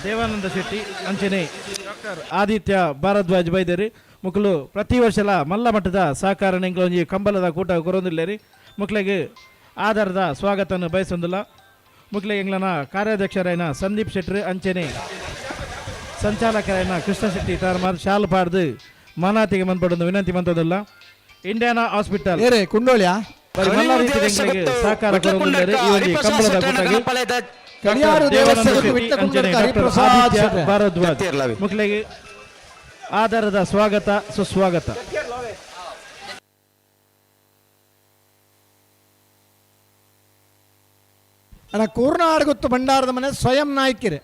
ದೇವಾನಂದ ಶೆಟ್ಟಿ ಅಂಚನೆ ಡಾಕ್ಟರ್ ಆದಿತ್ಯ ಭಾರದ್ವಾಜ್ ಬೈದೇರಿ ಮುಕ್ಕಲು ಪ್ರತಿ ವರ್ಷಲ ಮಲ್ಲ ಮಟ್ಟದ ಸಹಕಾರ ಒಂಜಿ ಕಂಬಳದ ಕೂಟ ಕೊರೊಂದಿಲ್ಲೇರಿ. ಮುಕ್ಲೆಗೆ ಆಧಾರದ ಸ್ವಾಗತವನ್ನು ಬಯಸೊಂದಿಲ್ಲ. ಮುಕ್ಲೆಗೆ ಎಂಗ್ಲನ ಕಾರ್ಯಾಧ್ಯಕ್ಷರಾಯನ ಸಂದೀಪ್ ಶೆಟ್ಟಿ ಅಂಚನೆ ಸಂಚಾಲಕರಾಯನ ಕೃಷ್ಣ ಶೆಟ್ಟಿ ತಾರಮಾರ್ ಶಾಲು ಪಾಡ್ದು ಮಾನಾತಿಗೆ ಮನ್ಪಡೊಂದು ವಿನಂತಿ ಮಂತದಲ್ಲ. Indiana hospital. ಏರೆ ಕುಂಡೋಳಿಯಾ? ಬಾರಿ ಮಲ್ಲ ರೀತಿಡ್ ಎಂಕ್ಲೆಗ್ ಸಹಕಾರ ಕೊರೊಂದುಲ್ಲೆರ್ ಈ ಒಂಜಿ ಕಂಬಳದ ಕೂಟಗ್. ಕಡಿಯಾರು ದೇವಾನಂದ ದೇವಸ್ಥಾನದ ಶೆಟ್ಟಿ ವಿಟ್ಲ ಅಂಚನೆ ಕುಂಡೋಳ್ಕ ಡಾಕ್ಟರ್ ಹರಿಪ್ರಸಾದ್ ಆದಿತ್ಯ ಶೆಟ್ಟಿ. ಭಾರದ್ವಾಜ್ ಮುಕ್ಲೆಗ್ ಆಧಾರದ ಸ್ವಾಗತ ಸುಸ್ವಾಗತ. ಅಣ್ಣ ಕೂರ್ನಾಡ್ ಗೊತ್ತು ಭಂಡಾರದ ಮನೆ ಸ್ವಯಂ ನಾಯ್ಕಿರೆ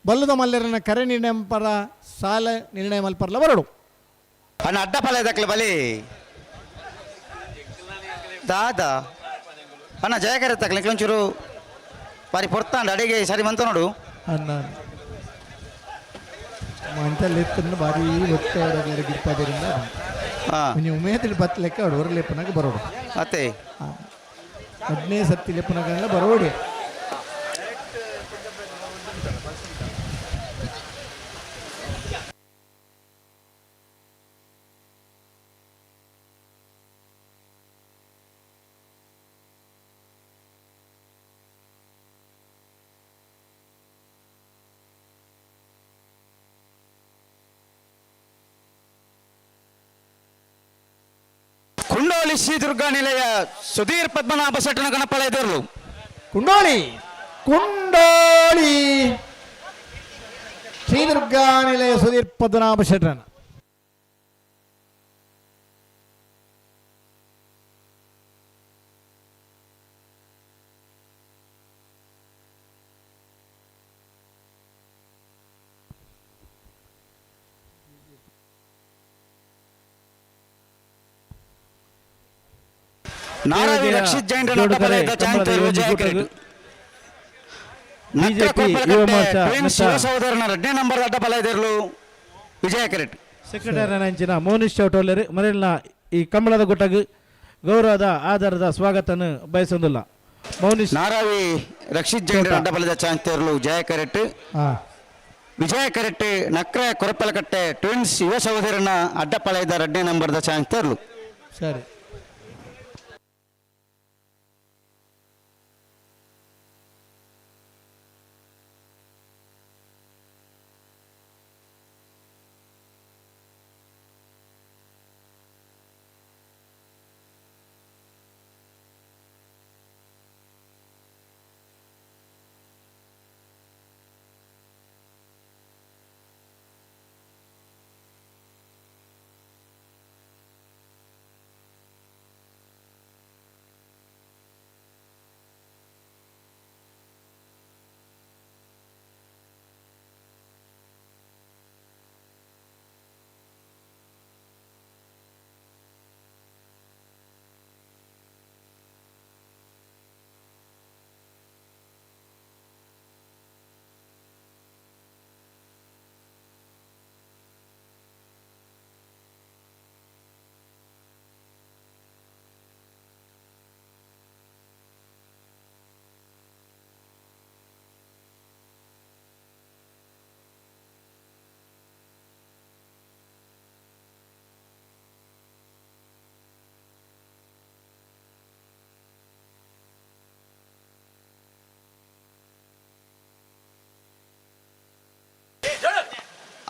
ಬಲ್ಲದ ಮಲ್ಲರನ್ನ ಕರೆ ನಿರ್ಣಯ ಪರ ಸಾಲ ನಿರ್ಣಯ ಮಲ್ಪರ್ಲ ಬರಡು. ಅಣ್ಣ ಅಡ್ಡ ಫಲ ದಕ್ಲೆ ಬಲಿ ದಾದ ಅಣ್ಣ ಜಯಕರ ತಕ್ಲೆ ಒಂಚೂರು ಬಾರಿ ಪೊರ್ತಾಂಡ ಅಡಿಗೆ ಸರಿ ಮಂತ ನೋಡು. ಅಣ್ಣ ಮಂಟಲ್ಲಿ ಎತ್ತನ್ನು ಭಾರಿ ಒತ್ತೆ ಗಿರ್ಪಾದಿರಿಂದ ನೀವು ಉಮೇದಿಲ್ ಬತ್ ಲೆಕ್ಕ ಅವಡು ಹೊರಲೇಪನಾಗ ಬರೋಡು. ಅತ್ತೆ ಹದಿನೈದು ಸತ್ತಿ ಲೆಪ್ಪನಾಗೆಲ್ಲ ಬರೋಡಿ. ಕುಂಡೋಳಿ ಶ್ರೀ ದುರ್ಗಾ ನಿಲಯ ಸುಧೀರ್ ಪದ್ಮನಾಭ ಶೆಟ್ಟನ ಗಣಪಳ ಎದುರು. ಕುಂಡೋಳಿ ಕುಂಡೋಳಿ ಶ್ರೀ ದುರ್ಗಾ ನಿಲಯ ಸುಧೀರ್ ಪದ್ಮನಾಭ ಶೆಟ್ಟನ. ನಾರಾವಿ ರಕ್ಷಿತ್ ಜೈನ್ ಬಿಜೆಪಿ ಯುವ ಮೋರ್ಚಾ ಶಿವ ಸಹೋದರನ ಎರಡನೇ ನಂಬರ್ ಅಡ್ಡ ಬಲ ಎದುರು ವಿಜಯ ಕರೆಟ್. ಸೆಕ್ರೆಟರಿ ಅಂಚಿನ ಮೋನಿಶ್ ಚೌಟೋಲೆರ್ ಮರೆಲ್ನ ಈ ಕಂಬಳದ ಗುಟ್ಟಗ್ ಗೌರವದ ಆಧಾರದ ಸ್ವಾಗತನ ಬಯಸೊಂದಿಲ್ಲ. ಮೌನಿಶ್ ನಾರಾವಿ ರಕ್ಷಿತ್ ಜೈನ್ ಅಡ್ಡ ಬಲದ ಚಾಂತೇರ್ಲು ಜಯ ಕರೆಟ್. ವಿಜಯ ಕರೆಟ್ ನಕ್ರ ಕೊರಪಲಕಟ್ಟೆ ಟ್ವಿನ್ಸ್ ಯುವ ಸಹೋದರನ ಅಡ್ಡ ಪಳೆದ ಎರಡನೇ ನಂಬರ್ದ ಚಾಂತೇರ್ಲು. ಸರಿ.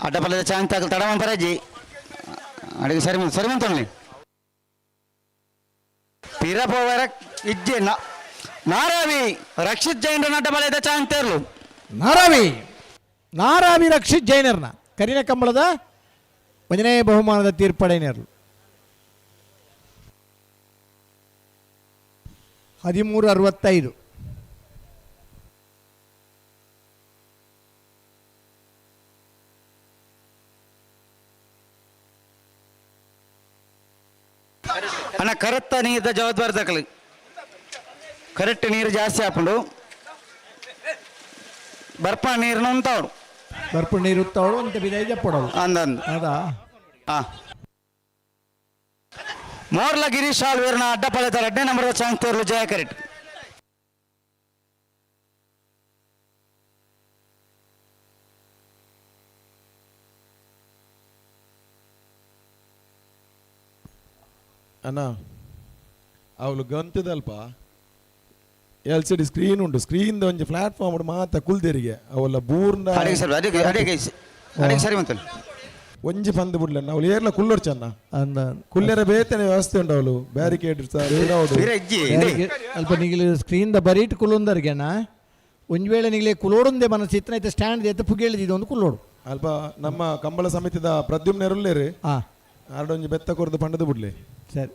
ಅಡ್ಡಪಲ್ಲದ ಚಾಂತ್ ಆಗಲು ತಡ ಪರಾಜಿ ಅಡಿಗೆ ಸರಿ ಸರಿ ಮಂತೊಂಡಿ ಪಿರಪೋವರ ಇಜ್ಜೆ ನಾರಾವಿ ರಕ್ಷಿತ್ ಜೈನರ ಅಡ್ಡಬಲದ ಚಾಂತೇರ್ಲು. ನಾರಾವಿ ನಾರಾವಿ ರಕ್ಷಿತ್ ಜೈನರ್ನ ಕರಿನ ಕಂಬಳದ ಒಂದನೇ ಬಹುಮಾನದ ತೀರ್ಪಡೆಯರು. 13:65. ಅಣ್ಣ ಕರೆಕ್ಟ್ ನೀರ್ದ ಜವಾಬ್ದಾರಿ ತಕಲಿ ಕರೆಕ್ಟ್ ನೀರು ಜಾಸ್ತಿ ಹಾಕೊಂಡು ಬರ್ಪ ನೀರನ್ನ ಉಂತಾವಡು ಬರ್ಪ ನೀರು ಉತ್ತಾವಡು ಅಂತ ಬಿದೈ ಜಪ್ಪಡೋದು ಅಂದಂದು ಹೌದಾ? ಮೋರ್ಲ ಗಿರೀಶ್ ಆಳ್ವೇರ್ನ ಅಡ್ಡಪಳೆದ ಎರಡನೇ ನಂಬರ್ ಚಾಂಗ್ತೇರ್ಲು ಜಯ ಕರೆಕ್ಟ್. ಅಣ್ಣ ಅವಳು ಗಂತದಲ್ಪ ಎಲ್ ಸಿ ಡಿ ಸ್ಕ್ರೀನ್ ಉಂಟು, ಸ್ಕ್ರೀನ್ ಒಂಜಿ ಪ್ಲಾಟ್ಫಾರ್ಮ್ ಮಾತ ಕುಲ್ದೇರಿಗೆ ಅವಲ್ಲ ಬೂರ್ನ ಅಡಿಗೆ ಸರ್, ಅಡಿಗೆ ಅಡಿಗೆ ಅಡಿಗೆ ಸರಿ ಮಂತಲ್ಲಿ. ಒಂಜಿ ಪಂದ್ ಬುಡ್ಲೆ ನಾವು ಏರ್ಲ ಕುಲ್ಲೊರ್ ಚನ್ನ ಅಂದ ಕುಲ್ಲೆರ ಬೇತನೆ ವ್ಯವಸ್ಥೆ ಉಂಡು ಅವಳು ಬ್ಯಾರಿಕೇಡ್ ಅಲ್ಪ ನಿಗಿಲು ಸ್ಕ್ರೀನ್ the ಬರೀಟ್ ಕುಲ್ಲೊಂದರ್ಗೆನ ಒಂಜಿ ವೇಳೆ ನಿಗಲೆ ಕುಲೋಡುಂದೆ ಮನಸ್ಸು ಇತ್ತನೈತೆ ಸ್ಟ್ಯಾಂಡ್ ಎತ್ತ ಪುಗೇಳಿದ್ದು ಒಂದು ಕುಲ್ಲೋಡು. ಅಲ್ಪ ನಮ್ಮ ಕಂಬಳ ಸಮಿತಿದ ಪ್ರದ್ಯುಮ್ನೆರುಲ್ಲೇರು ಆರ್ಡೊಂಜಿ ಬೆತ್ತ ಕೊರ್ದು ಪಂಡದು ಬುಡ್ಲೆ. ಸರಿ.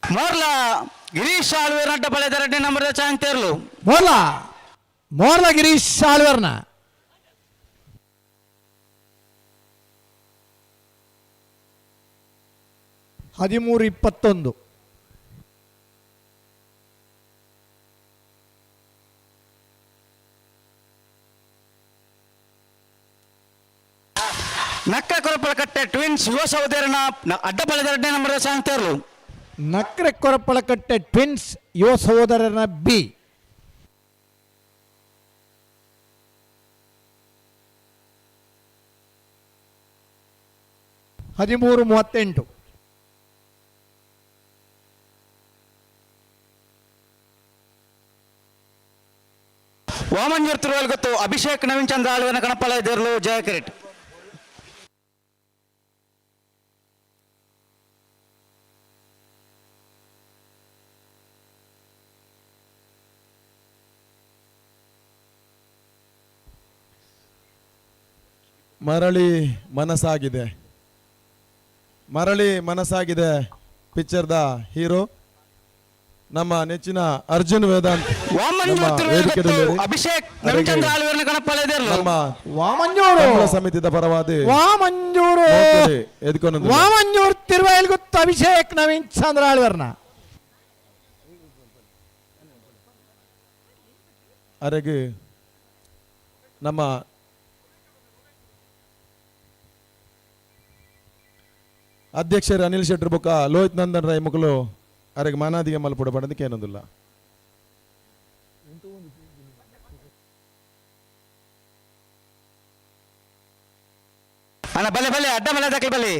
ಮೋರ್ಲ ಗಿರೀಶ್ ಆಳ್ವೇರ್ ನಡ್ಡ ಬಳೆದ ಎರಡನೇ ನಂಬರ್ ಚಾಂತೇರ್ಲು. ಮೋರ್ಲ ಮೋರ್ಲ ಗಿರೀಶ್ ಆಳ್ವೇರ್ನ 13-21. ನಕ್ಕ ಕೊರಪಳಕಟ್ಟೆ ಟ್ವಿನ್ಸ್ ಯುವ ಸಹೋದರನ ಅಡ್ಡ ಬಳೆದ ಎರಡನೇ ನಂಬರ್ ಚಾಂತೇರ್ಲು. ನಕ್ರೆ ಕೊರಪಳಕಟ್ಟೆ ಟ್ವಿನ್ಸ್ ಯುವ ಸಹೋದರನ ಬಿ. 13-38. ವಾಮಂಜೂರ್ ತಿರುವಲ್ ಗೊತ್ತು ಅಭಿಷೇಕ್ ನವೀನ್ ಚಂದ್ರ ಆಳ್ವನ ಕಣಪಲ ಎದುರ್ಲು ಜಯ ಕಿರೀಟ್. ಮರಳಿ ಮನಸ್ಸಾಗಿದೆ, ಮರಳಿ ಮನಸ್ಸಾಗಿದೆ ಪಿಕ್ಚರ್ದ ಹೀರೋ ನಮ್ಮ ನೆಚ್ಚಿನ ಅರ್ಜುನ್ ವೇದಾಂತ್ ಅಭಿಷೇಕ್ ನಮ್ಮ ವಾಮಂಜೂರು ಕಂಬಳ ಸಮಿತಿದ ಪರವಾದ ವಾಮಂಜೂರು ವಾಮಂಜೂರು ತಿರುವೈಲ್ಗುತ್ತು ಅಭಿಷೇಕ್ ನವೀನ್ ಚಂದ್ರ ಆಳ್ವರ್ನ ಅರೆಗೆ ನಮ್ಮ ಅಧ್ಯಕ್ಷರು ಅನಿಲ್ ಶೆಟ್ಟರ್ ಬೊಕ್ಕ ಲೋಹಿತ್ ನಂದನ್ ರೈ ಮುಕುಲು ಅರೆಗೆ ಮಾನಾದಿಗೆ ಮಲ್ಪುಡ ಪಡೋದಕ್ಕೆ ಏನೊಂದಿಲ್ಲ. ಅಣ್ಣ ಬಲೆ ಬಲೆ ಅಡ್ಡ ಬಲೆ ದಕ್ಕಲು ಬಲೆ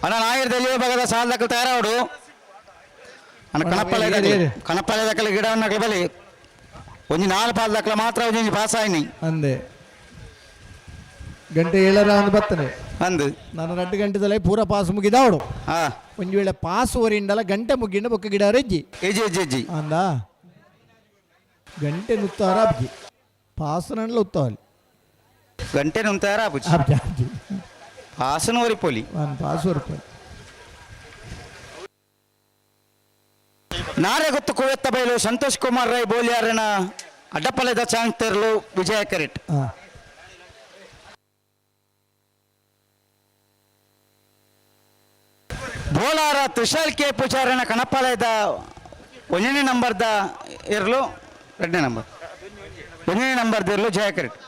ಅಣ್ಣ ನಾಯರ್ ದೆಲ್ಲಿಯ ಭಾಗದ ಸಾಲ ದಕ್ಕಲು ತಯಾರಾವಡು ಅಣ್ಣ ಕಣಪ್ಪಲೆ ದಕ್ಕಲು ಕಣಪ್ಪಲೆ ದಕ್ಕಲು ಗಿಡವನ್ನು ಬಲೆ ಒಂಜಿ ನಾಲ್ ಪಾಲ್ ದಕ್ಕಲ ಮಾತ್ರ ಒಂಜಿ ಪಾಸ್ ಆಯ್ನಿ ಅಂದೆ ಗಂಟೆ ಏಳರ ಅಂದ್ ಬತ್ತನೆ ಅಂದು ನಾನು 2 ಗಂಟೆದಲ್ಲೇ ಪೂರ ಪಾಸ್ ಮುಗಿದಾವಡು. ಒಂಜಿ ವೇಳೆ ಪಾಸ್ ಓರಿಂಡಲ ಗಂಟೆ ಮುಗಿಂಡ ಬೊಕ್ಕ ಗಿಡ ರೆಜ್ಜಿ ಎಜ್ಜಿ ಎಜ್ಜಿ ಎಜ್ಜಿ ಅಂದ ಗಂಟೆ ನುತ್ತಾರ ಅಬ್ಜಿ ಪಾಸ್ ನನ್ಲ ಉತ್ತಾವಲಿ ಗಂಟೆ ನುಂತಾರ ಅಬ್ಜಿ ಅಬ್ಜಿ ಅಬ್ಜಿ ಪಾಸನು ಒರಿಪೋಲಿ ನಾನು ಪಾಸ್ ಒರಿಪೋಲಿ. ನಾರೆ ಗೊತ್ತು ಕುವೆತ್ತ ಬೈಲು ಸಂತೋಷ್ ಕುಮಾರ್ ರೈ ಬೋಲಿಯಾರನ ಅಡ್ಡಪಲೆದ ಚಾಂಗ್ ತೆರಲು ವಿಜಯ ಕರೆಟ್. ಬೋಲಾರ ತ್ರಿಶಾಲ್ ಕೆ ಪೂಜಾರನ ಕಣಪಾಲಯದ ಒಂದನೇ ನಂಬರ್ದ ಇರಲು ಎರಡನೇ ನಂಬರ್ ಒಂದನೇ ನಂಬರ್ದ ಇರಲು ಜಯ ಕರೆಟ್.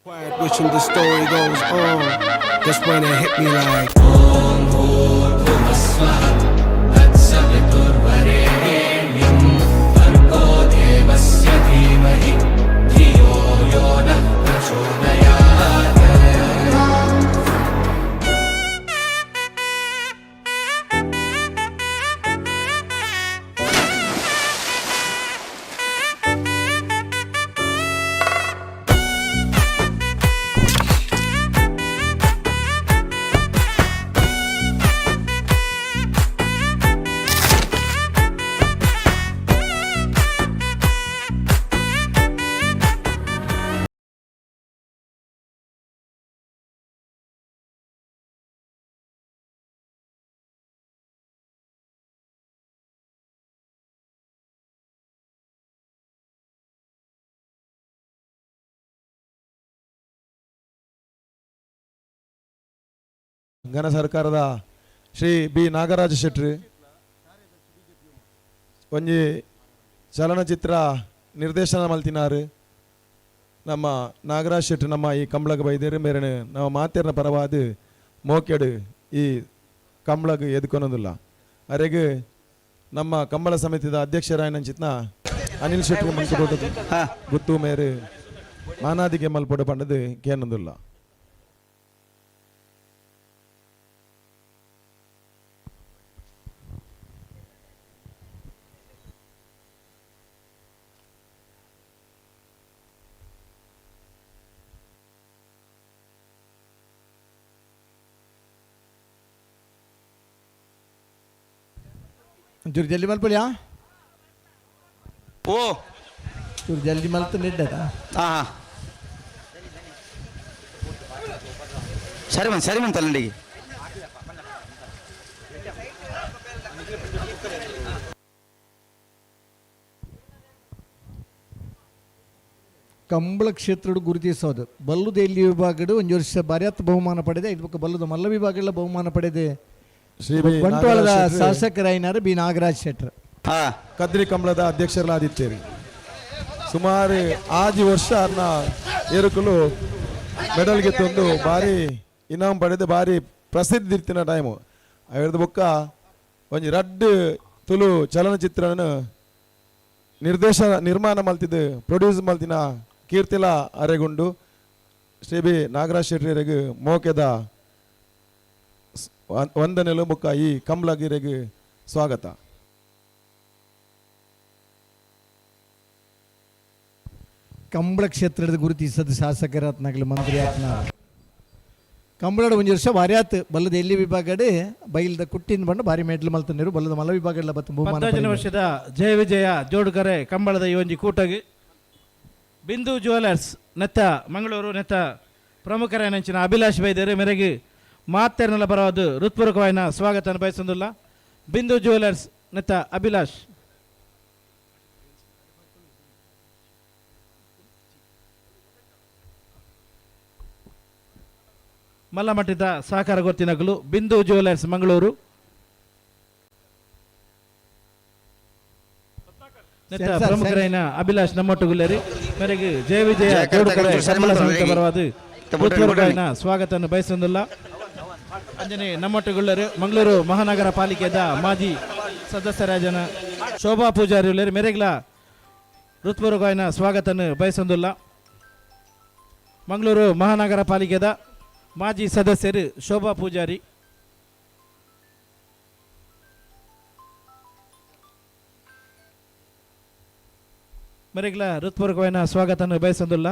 Quiet, wishing the story goes on. That's when it hit me like. ಘನ ಸರ್ಕಾರದ ಶ್ರೀ ಬಿ ನಾಗರಾಜ ಶೆಟ್ಟಿ, ಒಂಜಿ ಚಲನಚಿತ್ರ ನಿರ್ದೇಶನ ಮಲ್ತಿನಾರು ನಮ್ಮ ನಾಗರಾಜ್ ಶೆಟ್ಟಿ ನಮ್ಮ ಈ ಕಂಬಳಗ ಬೈದೇರು ಮೇರನು ನಮ್ಮ ಮಾತೆರ್ನ ಪರವಾದ ಮೋಕೆಡು ಈ ಕಂಬಳಗ್ ಎದ್ಕೊನೋದಿಲ್ಲ. ಅರೆಗೆ ನಮ್ಮ ಕಂಬಳ ಸಮಿತಿದ ಅಧ್ಯಕ್ಷರಾಯನಂಚಿತ್ನ ಅನಿಲ್ ಶೆಟ್ಟಿ ಮಲ್ಪೊಡು ಗುತ್ತು ಮೇರು ಮಾನಾದಿಗೆ ಮಲ್ಪೊಡು ಪಂಡದು ಕೇನೊಂದಿಲ್ಲ. ಒಂಚೂರು ಜಲ್ದಿ ಮಲ್ಪೊಲಿಯಾ? ಓ ಚೂರು ಜಲ್ದಿ ಮಲ್ತು ನಿಡ್ಡದ. ಹಾಂ ಹಾಂ ಸರಿ ಬಂತು, ಸರಿ ಬಂತಲ್ಲ ನಡಿಗೆ. ಕಂಬಳ ಕ್ಷೇತ್ರದ ಗುರುತಿಸೋದು ಬಲ್ಲುದ ಎಲ್ಲಿ ವಿಭಾಗಡು ಒಂದು ವರ್ಷ ಬಾರ್ಯಾತ್ ಬಹುಮಾನ ಪಡೆದೆ. ಇದು ಬೊಕ್ಕ ಬಲ್ಲುದ ಮಲ್ಲ ವಿಭಾಗಗಳ ಬಹುಮಾನ ಪಡೆದೆ ಶ್ರೀ ಬಿ ಬಂಟ್ವಾಳದ ನಾಗರಾಜ್ ಶೆಟ್ರು. ಶಾಸಕರಾಯಿನಾರು ಬಿ ನಾಗರಾಜ್ ಶೆಟ್ಟರ್. ಕದ್ರಿ ಕಂಬಳದ ಅಧ್ಯಕ್ಷರಾದಿತ್ತೇರಿ. ಸುಮಾರು ಆಜಿ ವರ್ಷ ಅನ್ನ ಏರುಕುಲು ಮೆಡಲ್ ಗೆತ್ತೊಂದು ಭಾರಿ ಇನಾಮ್ ಪಡೆದು ಭಾರಿ ಪ್ರಸಿದ್ಧಿ ಇರ್ತಿನ ಟೈಮು. ಅವೆರ್ದು ಬೊಕ್ಕ ಒಂಜಿ ರಡ್ಡ್ ತುಳು ಚಲನಚಿತ್ರನ ನಿರ್ದೇಶನ ನಿರ್ಮಾಣ ಮಲ್ತಿದ್ದು ಪ್ರೊಡ್ಯೂಸ್ ಮಲ್ತಿನ ಕೀರ್ತಿಲ ಅರೆಗುಂಡು ಶ್ರೀ ಬಿ ನಾಗರಾಜ್ ಶೆಟ್ಟಿರೆಗ್ ಮೋಕೆದ ವಂದನೆಲು ಬೊಕ್ಕ ಈ ಕಂಬ್ಲಗಿರೆಗ್ ಸ್ವಾಗತ. ಕಂಬಳ ಕ್ಷೇತ್ರದ ಗುರುತಿಸದ ಶಾಸಕರಾತ್ನಾಗಲಿ ಮಂತ್ರಿ ಆತ್ನ ಕಂಬಳದ ಒಂಜಿ ವರ್ಷ ಭಾರಿ ಆತು. ಬಲ್ಲದ ಎಲ್ಲಿ ವಿಭಾಗಡೆ ಬೈಲ್ದ ಕುಟ್ಟಿನ ಬಣ್ಣ ಭಾರಿ ಮೆಡ್ಲು ಮಲ್ತಂದಿರು. ಬಲ್ಲದ ಮಲ್ಲ ವಿಭಾಗಗಳ ಬತ್ತ ಬಹುಮಾನ 15ನೇ ಪಡೆದರು. ವರ್ಷದ ಜಯ ವಿಜಯ ಜೋಡುಕರೆ ಕಂಬಳದ ಈ ಒಂಜಿ ಕೂಟಗಿ ಬಿಂದು ಜ್ಯುವೆಲರ್ಸ್ ನೆತ್ತ ಮಂಗಳೂರು ನೆತ್ತ ಪ್ರಮುಖರ ನೆಂಚಿನ ಅಭಿಲಾಷ್ ಬೈದೇರು ಮೇರೆಗೆ ಮಾತೆರ್ನಲ ಬರವಾದ ಹೃತ್ಪೂರ್ವಕವಾಯಿನ ಸ್ವಾಗತ ಬಯಸೊಂದುಲ್ಲ. ಬಿಂದು ಜ್ಯುವೆಲರ್ಸ್ ನೆತ್ತ ಅಭಿಲಾಷ್. ಮಲ್ಲಮಟ್ಟಿದ ಸಹಕಾರ ಗೊತ್ತಿನಗಲು ಬಿಂದು ಜ್ಯುವೆಲರ್ಸ್ ಮಂಗಳೂರು ನೆತ್ತ ಸೆನ್ಸಾರ್, ಪ್ರಮುಖರೈನ ಅಭಿಲಾಷ್ ನಮ್ಮೊಟ್ಟುಗುಲ್ಲೇರಿ ಮೇರೆಗೆ ಜಯ ವಿಜಯ ಜಯ ಜೋಡುಕರೆ ಕರ್ನಾಟಕ ಕಂಬಳ ಸಮಿತಿ ಸರಿ. ಪರವಾದ ಹೃತ್ಪೂರ್ವಕವಾಯಿನ ಸ್ವಾಗತವನ್ನು ಬಯಸೊಂದುಲ್ಲ. ಅಂಜನೆ ನಮ್ಮೊಟ್ಟುಗುಳ್ಳರು ಮಂಗಳೂರು ಮಹಾನಗರ ಪಾಲಿಕೆದ ಮಾಜಿ ಸದಸ್ಯರಾಜನ ಶೋಭಾ ಪೂಜಾರಿ ಉಳ್ಳೇರು ಮೇರೆಗ್ಲ ಹೃತ್ಪೂರ್ವಕವಾಯಿನ ಸ್ವಾಗತವನ್ನು ಬಯಸೊಂದುಲ್ಲ. ಮಂಗಳೂರು ಮಹಾನಗರ ಪಾಲಿಕೆದ ಮಾಜಿ ಸದಸ್ಯರು ಶೋಭಾ ಪೂಜಾರಿ. ಮೇರೆಗ್ಲ ಹೃತ್ಪೂರ್ವಕವಾಯಿನ ಸ್ವಾಗತವನ್ನು ಬಯಸೊಂದುಲ್ಲ.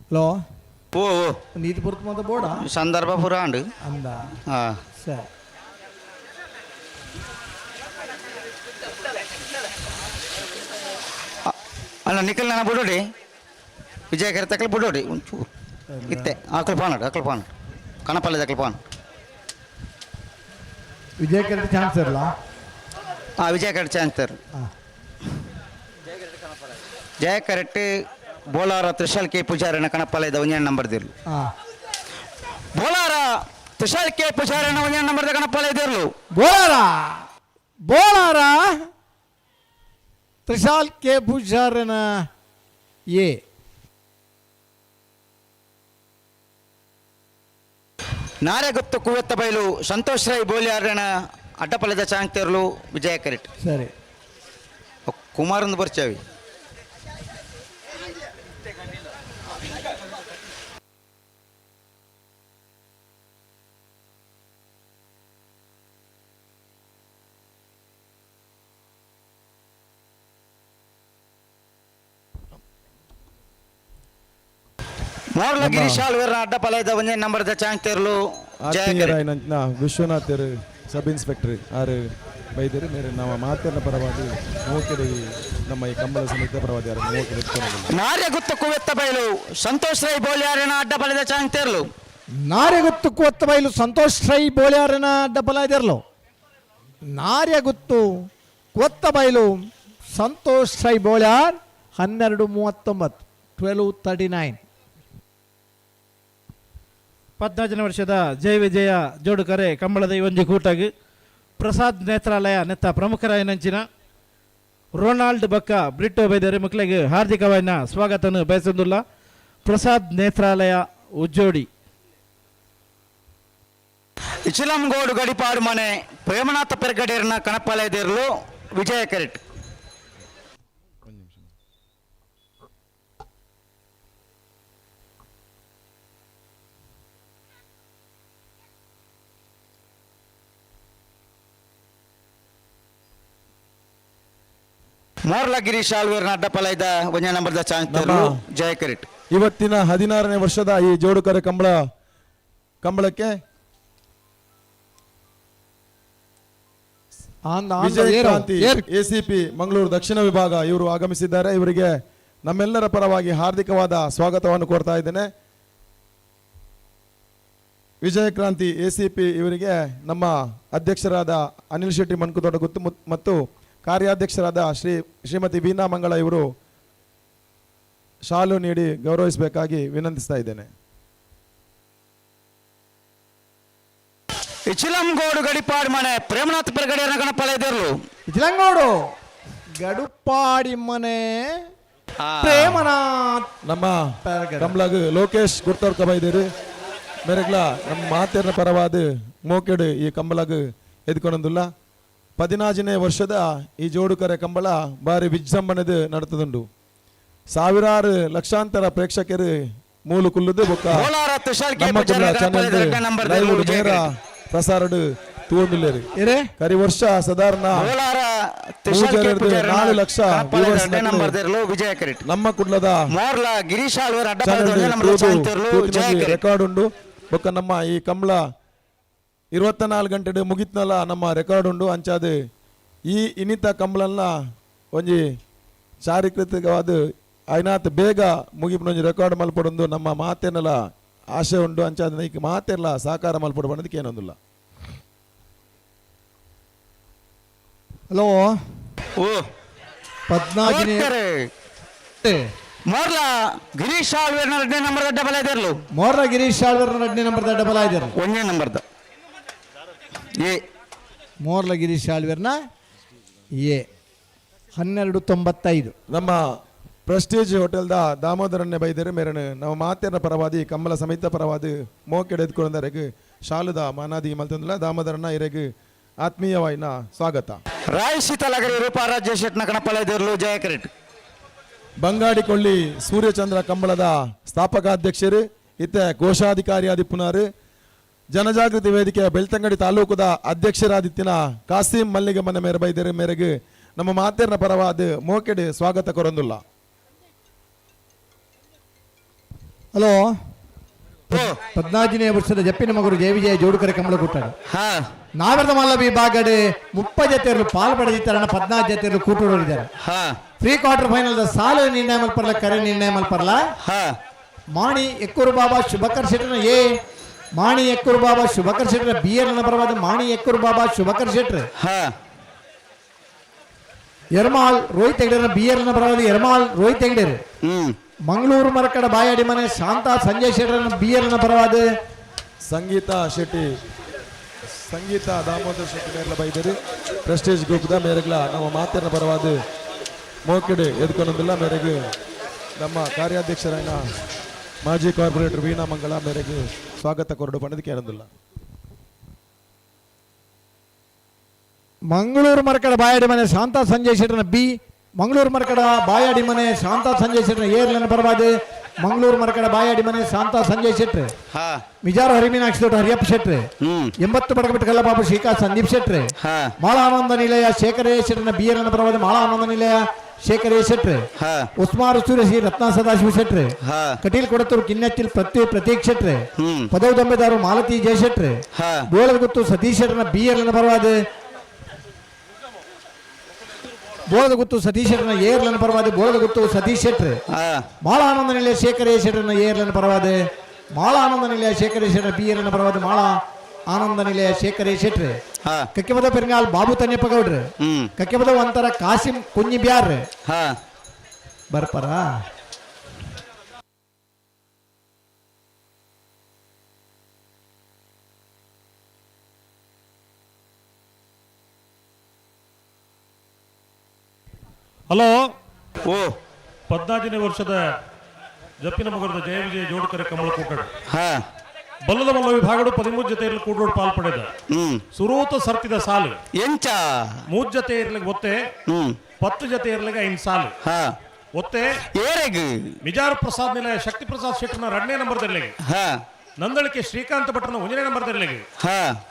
ಹಲೋ. ಓ ಓ. ನೀತಿ ಪುರ್ತು ಮಾತ ಬೋಡ ಸಂದರ್ಭ ಪೂರ ಅಂಡು. ಅಂದ. ಹಾಂ. ಸರಿ. ಅಲ್ಲ ನಿಖಲ್ ನಾನು ಬಿಡೋಡಿ ವಿಜಯಕರ ತಕ್ಕಲು ಬಿಡೋಡಿ ಒಂಚೂರು ಇತ್ತೆ ಅಕಲ್ ಪಾನಡು ಅಕಲ್ ಪಾನಡು ಕಣಪಲ್ಲದ ಅಕಲ್ ಪಾನ್. ವಿಜಯಕರ ಚಾನ್ಸ್ ಇರಲ್ಲ. ಹಾಂ ವಿಜಯಕರ ಚಾನ್ಸ್ ಜಯ ಕರೆಕ್ಟ್ ಬೋಲಾರ ತ್ರಿಶಾಲ್ ಕೆ ಪೂಜಾರನ ಕಣಪಲ್ಲದ ಒಂದೇ ನಂಬರ್ ದಿರ್ಲು. ಬೋಲಾರ ತ್ರಿಶಾಲ್ ಕೆ ಪೂಜಾರನ ಒಂದೇ ನಂಬರ್ ಕಣಪಲ್ಲ ಇದಿರ್ಲು. ಬೋಲಾರ ಬೋಲಾರ ತ್ರಿಶಾಲ್ ಕೆ ಪೂಜಾರನ ಎ. ನಾರೆಗುಪ್ತ ಕುವತ್ತ ಬೈಲು ಸಂತೋಷ್ ರೈ ಬೋಲಿಯಾರನ ಅಡ್ಡಪಲ್ಲದ ಚಾಂಗ್ತಿರ್ಲು ವಿಜಯ ಕರೆಕ್ಟ್. ಸರಿ. ಕುಮಾರಂದು ಬರ್ಚಾವಿ. ಮೋರ್ಲ ಗಿರೀಶ್ ಆಳ್ವೆರ್ನ ಅಡ್ಡಪಲಯದ ಒಂದೇ ನಂಬರ್ದ ಚಾಂಗ್ತಿರ್ಲು ಜಯ ಕರೆಕ್ಟ್. ಆತ್ಮೀಯರಾಯಿನಂಚಿನ ವಿಶ್ವನಾಥರು ಸಬ್ ಇನ್ಸ್ಪೆಕ್ಟರ್ ಆರು ಬೈದರು ಮೇರೆ ನಮ್ಮ ಮಾತೆರ್ನ ಪರವಾಗಿ ಮೋಕೆಡೆ ನಮ್ಮ ಈ ಕಂಬಳ ಸಮಿತಿ ಪರವಾದ ನಾರ್ಯಗುತ್ತ ಕುವೆತ್ತ ಬಯಲು ಸಂತೋಷ್ ರೈ ಬೋಲ್ಯಾರನ ಅಡ್ಡ ಬಲದ ಚಾಂತೇರ್ಲು. ನಾರ್ಯಗುತ್ತು ಕುವತ್ತ ಬೈಲು ಸಂತೋಷ್ ರೈ ಬೋಲ್ಯಾರನ ಅಡ್ಡ ಬಲದಿರ್ಲು. ನಾರ್ಯಗುತ್ತು ಕೊತ್ತ ಬೈಲು ಸಂತೋಷ್ ರೈ ಬೋಳ್ಯಾರ್ 12:39 12:39. 14ನೇ ವರ್ಷದ ಜಯ ವಿಜಯ ಜೋಡುಕರೆ ಕಂಬಳದ ಈ ಒಂಜಿ ಕೂಟಾಗಿ ಪ್ರಸಾದ್ ನೇತ್ರಾಲಯ ನೆತ್ತ ಪ್ರಮುಖರಾಯನಂಚಿನ ರೋನಾಲ್ಡ್ ಬಕ್ಕ ಬ್ರಿಟೋ ಬೈದರೆ ಮಕ್ಕಳಿಗೆ ಹಾರ್ದಿಕವಾಯಿನ ಸ್ವಾಗತವನ್ನು ಬಯಸುವುದಿಲ್ಲ. ಪ್ರಸಾದ್ ನೇತ್ರಾಲಯ ಉಜ್ಜೋಡಿ. ಇಚಿಲಂಗೋಡು ಗಡಿಪಾಡು ಮನೆ ಪ್ರೇಮನಾಥ ಪೆರ್ಗಡೇರ್ನ ಕಣಪಾಲಯದಿರಲು ವಿಜಯ ಕರೆಟ್. ಮೋರ್ಲ ಗಿರೀಶ್ ಆಳ್ವೇರ್ನ ಅಡ್ಡಪಲೈದ ಒಂಜ ನಂಬರ್ದ ಚಾನ್ಸ್ ಜಯ ಕರೆಟ್. ಇವತ್ತಿನ 16ನೇ ವರ್ಷದ ಈ ಜೋಡುಕರೆ ಕಂಬಳಕ್ಕೆ ವಿಜಯ ಕ್ರಾಂತಿ ಎಸಿಪಿ ಮಂಗಳೂರು ದಕ್ಷಿಣ ವಿಭಾಗ ಇವರು ಆಗಮಿಸಿದ್ದಾರೆ. ಇವರಿಗೆ ನಮ್ಮೆಲ್ಲರ ಪರವಾಗಿ ಹಾರ್ದಿಕವಾದ ಸ್ವಾಗತವನ್ನು ಕೋರ್ತಾ ಇದ್ದೇನೆ. ವಿಜಯ ಕ್ರಾಂತಿ ಎಸಿಪಿ ಇವರಿಗೆ ನಮ್ಮ ಅಧ್ಯಕ್ಷರಾದ ಅನಿಲ್ ಶೆಟ್ಟಿ ಮನ್ಕುದೊಡ್ಡ ಗುತ್ತು ಮತ್ತು ಕಾರ್ಯಾಧ್ಯಕ್ಷರಾದ ಶ್ರೀಮತಿ ವೀಣಾ ಮಂಗಳ ಇವರು ಶಾಲು ನೀಡಿ ಗೌರವಿಸಬೇಕಾಗಿ ವಿನಂತಿಸ್ತಾ ಇದ್ದೇನೆ. ಇಚಿಲಂಗೋಡು ಗಡಿಪಾಡು ಮನೆ ಪ್ರೇಮನಾಥ್ ಪೆರ್ಗಡೆಯನ್ನ ಗಣಪಾಲಯದಿರಲು. ಇಚಿಲಂಗೋಡು ಗಡುಪಾಡಿ ಮನೆ ಪ್ರೇಮನಾಥ್ ನಮ್ಮ ಕಂಬ್ಲಾಗ್ ಲೋಕೇಶ್ ಗುರ್ತವ್ರ ಕಬೈದೇರು ಮೇರೆಗ್ಲ ನಮ್ಮ ಮಾತೇರ್ನ ಪರವಾದ ಮೋಕೆಡು ಈ ಕಂಬಲಾಗ್ ಎದ್ಕೊನೊಂದುಲ್ಲ. 14ನೇ ವರ್ಷದ ಈ ಜೋಡುಕರೆ ಕಂಬಳ ಬಾರಿ ವಿಜೃಂಭಣೆದು ನಡತದುಂಡು. ಸಾವಿರಾರು ಲಕ್ಷಾಂತರ ಪ್ರೇಕ್ಷಕರು ಮೂಲು ಕುಲ್ಲುದು ಬೊಕ್ಕ ನಮ್ಮ ಕುಲ್ಲ ಚಾನೆಲ್ ಲೈವ್ ನೇರ ಪ್ರಸಾರಡು ತೂವೊಂದುಲ್ಲೆರ್. ಕರಿ ವರ್ಷ ಸಾಧಾರಣ 4 ಲಕ್ಷ ನಮ್ಮ ಕುಡ್ಲದ ರೆಕಾರ್ಡ್ ಉಂಡು. ಬೊಕ್ಕ ನಮ್ಮ ಈ ಕಂಬಳ 24 ಗಂಟೆ ಮುಗಿತ್ನಲ್ಲ ನಮ್ಮ ರೆಕಾರ್ಡ್ ಉಂಡು. ಅಂಚಾದ ಈ ಇನ್ನಿತ ಕಂಬಳನ್ನ ಒಂಜಿ ಚಾರಿತ್ರಿಕವಾದ ಐನಾತ್ ಬೇಗ ಮುಗಿಪುನ ಒಂಜಿ ರೆಕಾರ್ಡ್ ಮಲ್ಪಡೊಂದು ನಮ್ಮ ಮಾತೇನೆಲ್ಲ ಆಶೆ ಉಂಡು. ಅಂಚಾದ ಈಗ ಮಾತೆಲ್ಲ ಸಹಕಾರ ಮಲ್ಪಡು ಬಣ್ಣದಕ್ಕೆ ಏನೊಂದಿಲ್ಲ. ಹಲೋ ಓ 14ನೇ ಮೋರ್ಲ ಗಿರೀಶ್ ಆಳ್ವೇರ್ನ 2ನೇ ನಂಬರ್ದ ಡಬಲ್ ಐದರ್ಲು. ಮೋರ್ಲ ಗಿರೀಶ್ ಆಳ್ವೇರ್ನ 2ನೇ ನಂಬರ್ದ ಡಬಲ್ ಐದರ್ಲು. 1ನೇ ನಂಬರ್ದ ಎ. ಮೋರ್ಲ ಗಿರೀಶ್ ಆಳ್ವೇರ್ನ ಎ 12:95. ನಮ್ಮ ಪ್ರೆಸ್ಟೀಜ್ ಹೋಟೆಲ್ದ ದಾಮೋದರನ್ನೇ ಬೈದರೆ ಮೇರನು ನಮ್ಮ ಮಾತೇನ ಪರವಾದಿ ಕಮ್ಮಲ ಸಮೇತ ಪರವಾದಿ ಮೋಕೆಡೆ ಎದ್ಕೊಂಡರೆಗ್ ಶಾಲುದ ಮಾನಾದಿ ಮಲ್ತಂದಿಲ್ಲ ದಾಮೋದರನ್ನ ಇರೆಗ್ ಆತ್ಮೀಯವಾಯಿನ ಸ್ವಾಗತ. ರಾಯ್ ಶೀತಲಗರಿ ರೂಪಾರಾಜ್ಯ ಶೆಟ್ನ ಕಣಪಲದಿರಲು ಜಯ ಕ್ರೆಟ್. ಬಂಗಾಡಿಕೊಳ್ಳಿ ಸೂರ್ಯಚಂದ್ರ ಕಂಬಳದ ಸ್ಥಾಪಕಾಧ್ಯಕ್ಷರು ಇತ್ತ ಕೋಶಾಧಿಕಾರಿಯಾದಿ ಪುನಾರು ಜನಜಾಗೃತಿ ವೇದಿಕೆಯ ಬೆಳ್ತಂಗಡಿ ತಾಲೂಕುದ ಅಧ್ಯಕ್ಷರಾದಿತ್ತಿನ ಕಾಸಿಂ ಮಲ್ಲಿಗೆ ಮನೆ ಮೇರೆ ಬೈದರೆ ಮೇರೆಗೆ ನಮ್ಮ ಮಾತೇರ್ನ ಪರವಾದ ಮೋಕೆಡೆ ಸ್ವಾಗತ ಕೊರಂದುಲ್ಲ. ಹಲೋ 14ನೇ ವರ್ಷದ ಜಪ್ಪಿನ ಮಗರು ಜಯ ವಿಜಯ ಜೋಡುಕರೆ ಕಂಬಳ ಕೂಟಾಡು ನಾವರದ ಮಲ್ಲ ವಿಭಾಗಡೆ 30 ಜತೆಯರು ಪಾಲ್ ಪಡೆದಿದ್ದಾರೆ, 14 ಜತೆಯರು ಕೂಟೋಡಿದ್ದಾರೆ. ಪ್ರೀ ಕ್ವಾರ್ಟರ್ ಫೈನಲ್ ಸಾಲು ನಿರ್ಣಯ ಮಲ್ಪರ್ಲ, ಕರೆ ನಿರ್ಣಯ ಮಲ್ಪರ್ಲ. ಮಾಣಿ ಎಕ್ಕೂರು ಬಾಬಾ ಶುಭಕರ್ ಶೆಟ್ಟರ್ನ ಎ, ಮಾಣಿ ಎಕ್ಕೂರು ಬಾಬಾ ಶುಭಕರ್ ಶೆಟ್ಟರ್ ಬಿ ಎಲ್ ಪರವಾದ ಮಾಣಿ ಎಕ್ಕೂರು ಬಾಬಾ ಶುಭಕರ್ ಶೆಟ್ಟರ್. ಎರ್ಮಾಲ್ ರೋಹಿತ್ ಹೆಗ್ಡೆರ್ ಬಿ ಎಲ್ ಪರವಾದ ಎರ್ಮಾಲ್ ರೋಹಿತ್ ಹೆಗ್ಡೆರ್. ಮಂಗಳೂರು ಮರಕಡ ಬಾಯಾಡಿ ಮನೆ ಶಾಂತಾ ಸಂಜಯ್ ಶೆಟ್ಟರ್ ಬಿ ಎಲ್ ಪರವಾದ ಸಂಗೀತ ಶೆಟ್ಟಿ ಸಂಗೀತ ದಾಮೋದರ್ ಶೆಟ್ಟಿ ಮೇರ್ಲ ಬೈದರು ಪ್ರೆಸ್ಟೀಜ್ ಗ್ರೂಪ್ದ ಮೇರೆಗ್ಲ ನಮ್ಮ ಮಾತಿನ ಪರವಾದ ಮೋಕೆಡೆ ಎದ್ಕೊಂದಿಲ್ಲ ಮೇರೆಗೆ ನಮ್ಮ ಕಾರ್ಯಾಧ್ಯಕ್ಷರಾದ ಮಾಜಿ ಕಾರ್ಪೊರೇಟರ್ ವೀಣಾ ಮಂಗಳ ಮೇರೆಗೆ ಸ್ವಾಗತ ಕೊರಡು ಪಣದಕ್ಕೆ ಏನೊಂದಿಲ್ಲ. ಮಂಗಳೂರು ಮರಕಡ ಬಾಯಾಡಿ ಮನೆ ಶಾಂತಾ ಸಂಜಯ್ ಶೆಟ್ಟರ್ನ ಬಿ, ಮಂಗಳೂರು ಮರಕಡ ಬಾಯಾಡಿ ಮನೆ ಶಾಂತಾ ಸಂಜಯ್ ಶೆಟ್ಟರ್ ಏರ್ಲನ ಪರವಾದ ಮಂಗಳೂರು ಮರಕಡ ಬಾಯಾಡಿ ಮನೆ ಶಾಂತಾ ಸಂಜಯ್ ಶೆಟ್ರ್. ಮಿಜಾರು ಹರಿಮೀನಾಕ್ಷಿ ದೊಡ್ಡ ಹರಿಯಪ್ಪ ಶೆಟ್ರೆ. 80 ಬಡಗಬಿಟ್ಟು ಕಲ್ಲಬಾಬು ಶ್ರೀಕಾಂತ್ ಸಂದೀಪ್ ಶೆಟ್ರೆ. ಮಾಳಾನಂದ ನಿಲಯ ಶೇಖರ ಶೆಟ್ಟರ್ನ ಬಿ ಎಲ್ ಪರವಾದ ಮಾಳಾನಂದ ನಿಲಯ ಶೇಖರ ಶೆಟ್ರೆ. ಉಸ್ಮಾರು ಸೂರ್ಯ ಶ್ರೀ ರತ್ನ ಸದಾಶಿವ ಶೆಟ್ರೆ. ಕಟೀಲ್ ಕೊಡತೂರು ಕಿನ್ನಚ್ಚಿಲ್ ಪ್ರತೀಕ್ ಶೆಟ್ರೆ. ಪದವು ದೊಂಬೆದಾರು ಮಾಲತಿ ಜಯಶೆಟ್ರೆ. ಬೋಳದಗುತ್ತು ಸತೀಶ್ ಶೆಟ್ಟರ್ನ ಬಿ ಎಲ್ ಪರವಾದ ಬೋಳದ ಗುತ್ತು ಸತೀಶ್ ಶೆಟ್ಟರ್ನ ಏರ್ಲನ ಪರವಾದ ಬೋಳದ ಗುತ್ತು ಸತೀಶ್ ಶೆಟ್ರ್. ಮಾಳ ಆನಂದ ನಿಲಯ ಶೇಖರ ಶೆಟ್ಟರ್ನ ಏರ್ಲನ ಪರವಾದ ಮಾಳ ಆನಂದ ನಿಲಯ ಶೇಖರ ಶೆಟ್ಟರ್ ಪಿ ಏರ್ಲನ ಪರವಾದ ಮಾಳ ಆನಂದ ನಿಲಯ ಶೇಖರ ಶೆಟ್ರ್. ಕಕ್ಕೆಪದ ಪೆರಂಗಾಲ್ ಬಾಬು ತನ್ಯಪ್ಪ ಗೌಡ್ರು. ಕಕ್ಕೆಪದ ಒಂಥರ ಕಾಸಿಂ ಕುഞ്ഞಿ ಬ್ಯಾರ್ ಬರ್ಪರ. ಹಲೋ ಓ 14ನೇ ವರ್ಷದ ಜಪ್ಪಿನ ಮಗರದ ಜಯ ವಿಜಯ ಜೋಡುಕರೆ ಕಮಲ ಕೂಟಡು ಬಲ್ಲದ ಮಲ್ಲ ವಿಭಾಗಡು 13 ಜೊತೆ ಇರಲು ಕೂಡೋಡು ಪಾಲ್ ಪಡೆದ ಸುರೂತ ಸರ್ತಿದ ಸಾಲು ಎಂಚ 3 ಜೊತೆ ಇರ್ಲಿಕ್ಕೆ ಒತ್ತೆ 10 ಜೊತೆ ಇರ್ಲಿಕ್ಕೆ 5 ಸಾಲು ಒತ್ತೆ ಏರೆಗ್ ಮಿಜಾರ್ ಪ್ರಸಾದ್ ನಿಲಯ ಶಕ್ತಿ ಪ್ರಸಾದ್ ಶೆಟ್ಟರ್ನ 2ನೇ ನಂಬರ್ ದರ್ಲಿಗೆ ನಂದಳಿಕೆ ಶ್ರೀಕಾಂತ ಭಟ್ರನ 1ನೇ ನಂಬರ್ ದರ್ಲಿಗೆ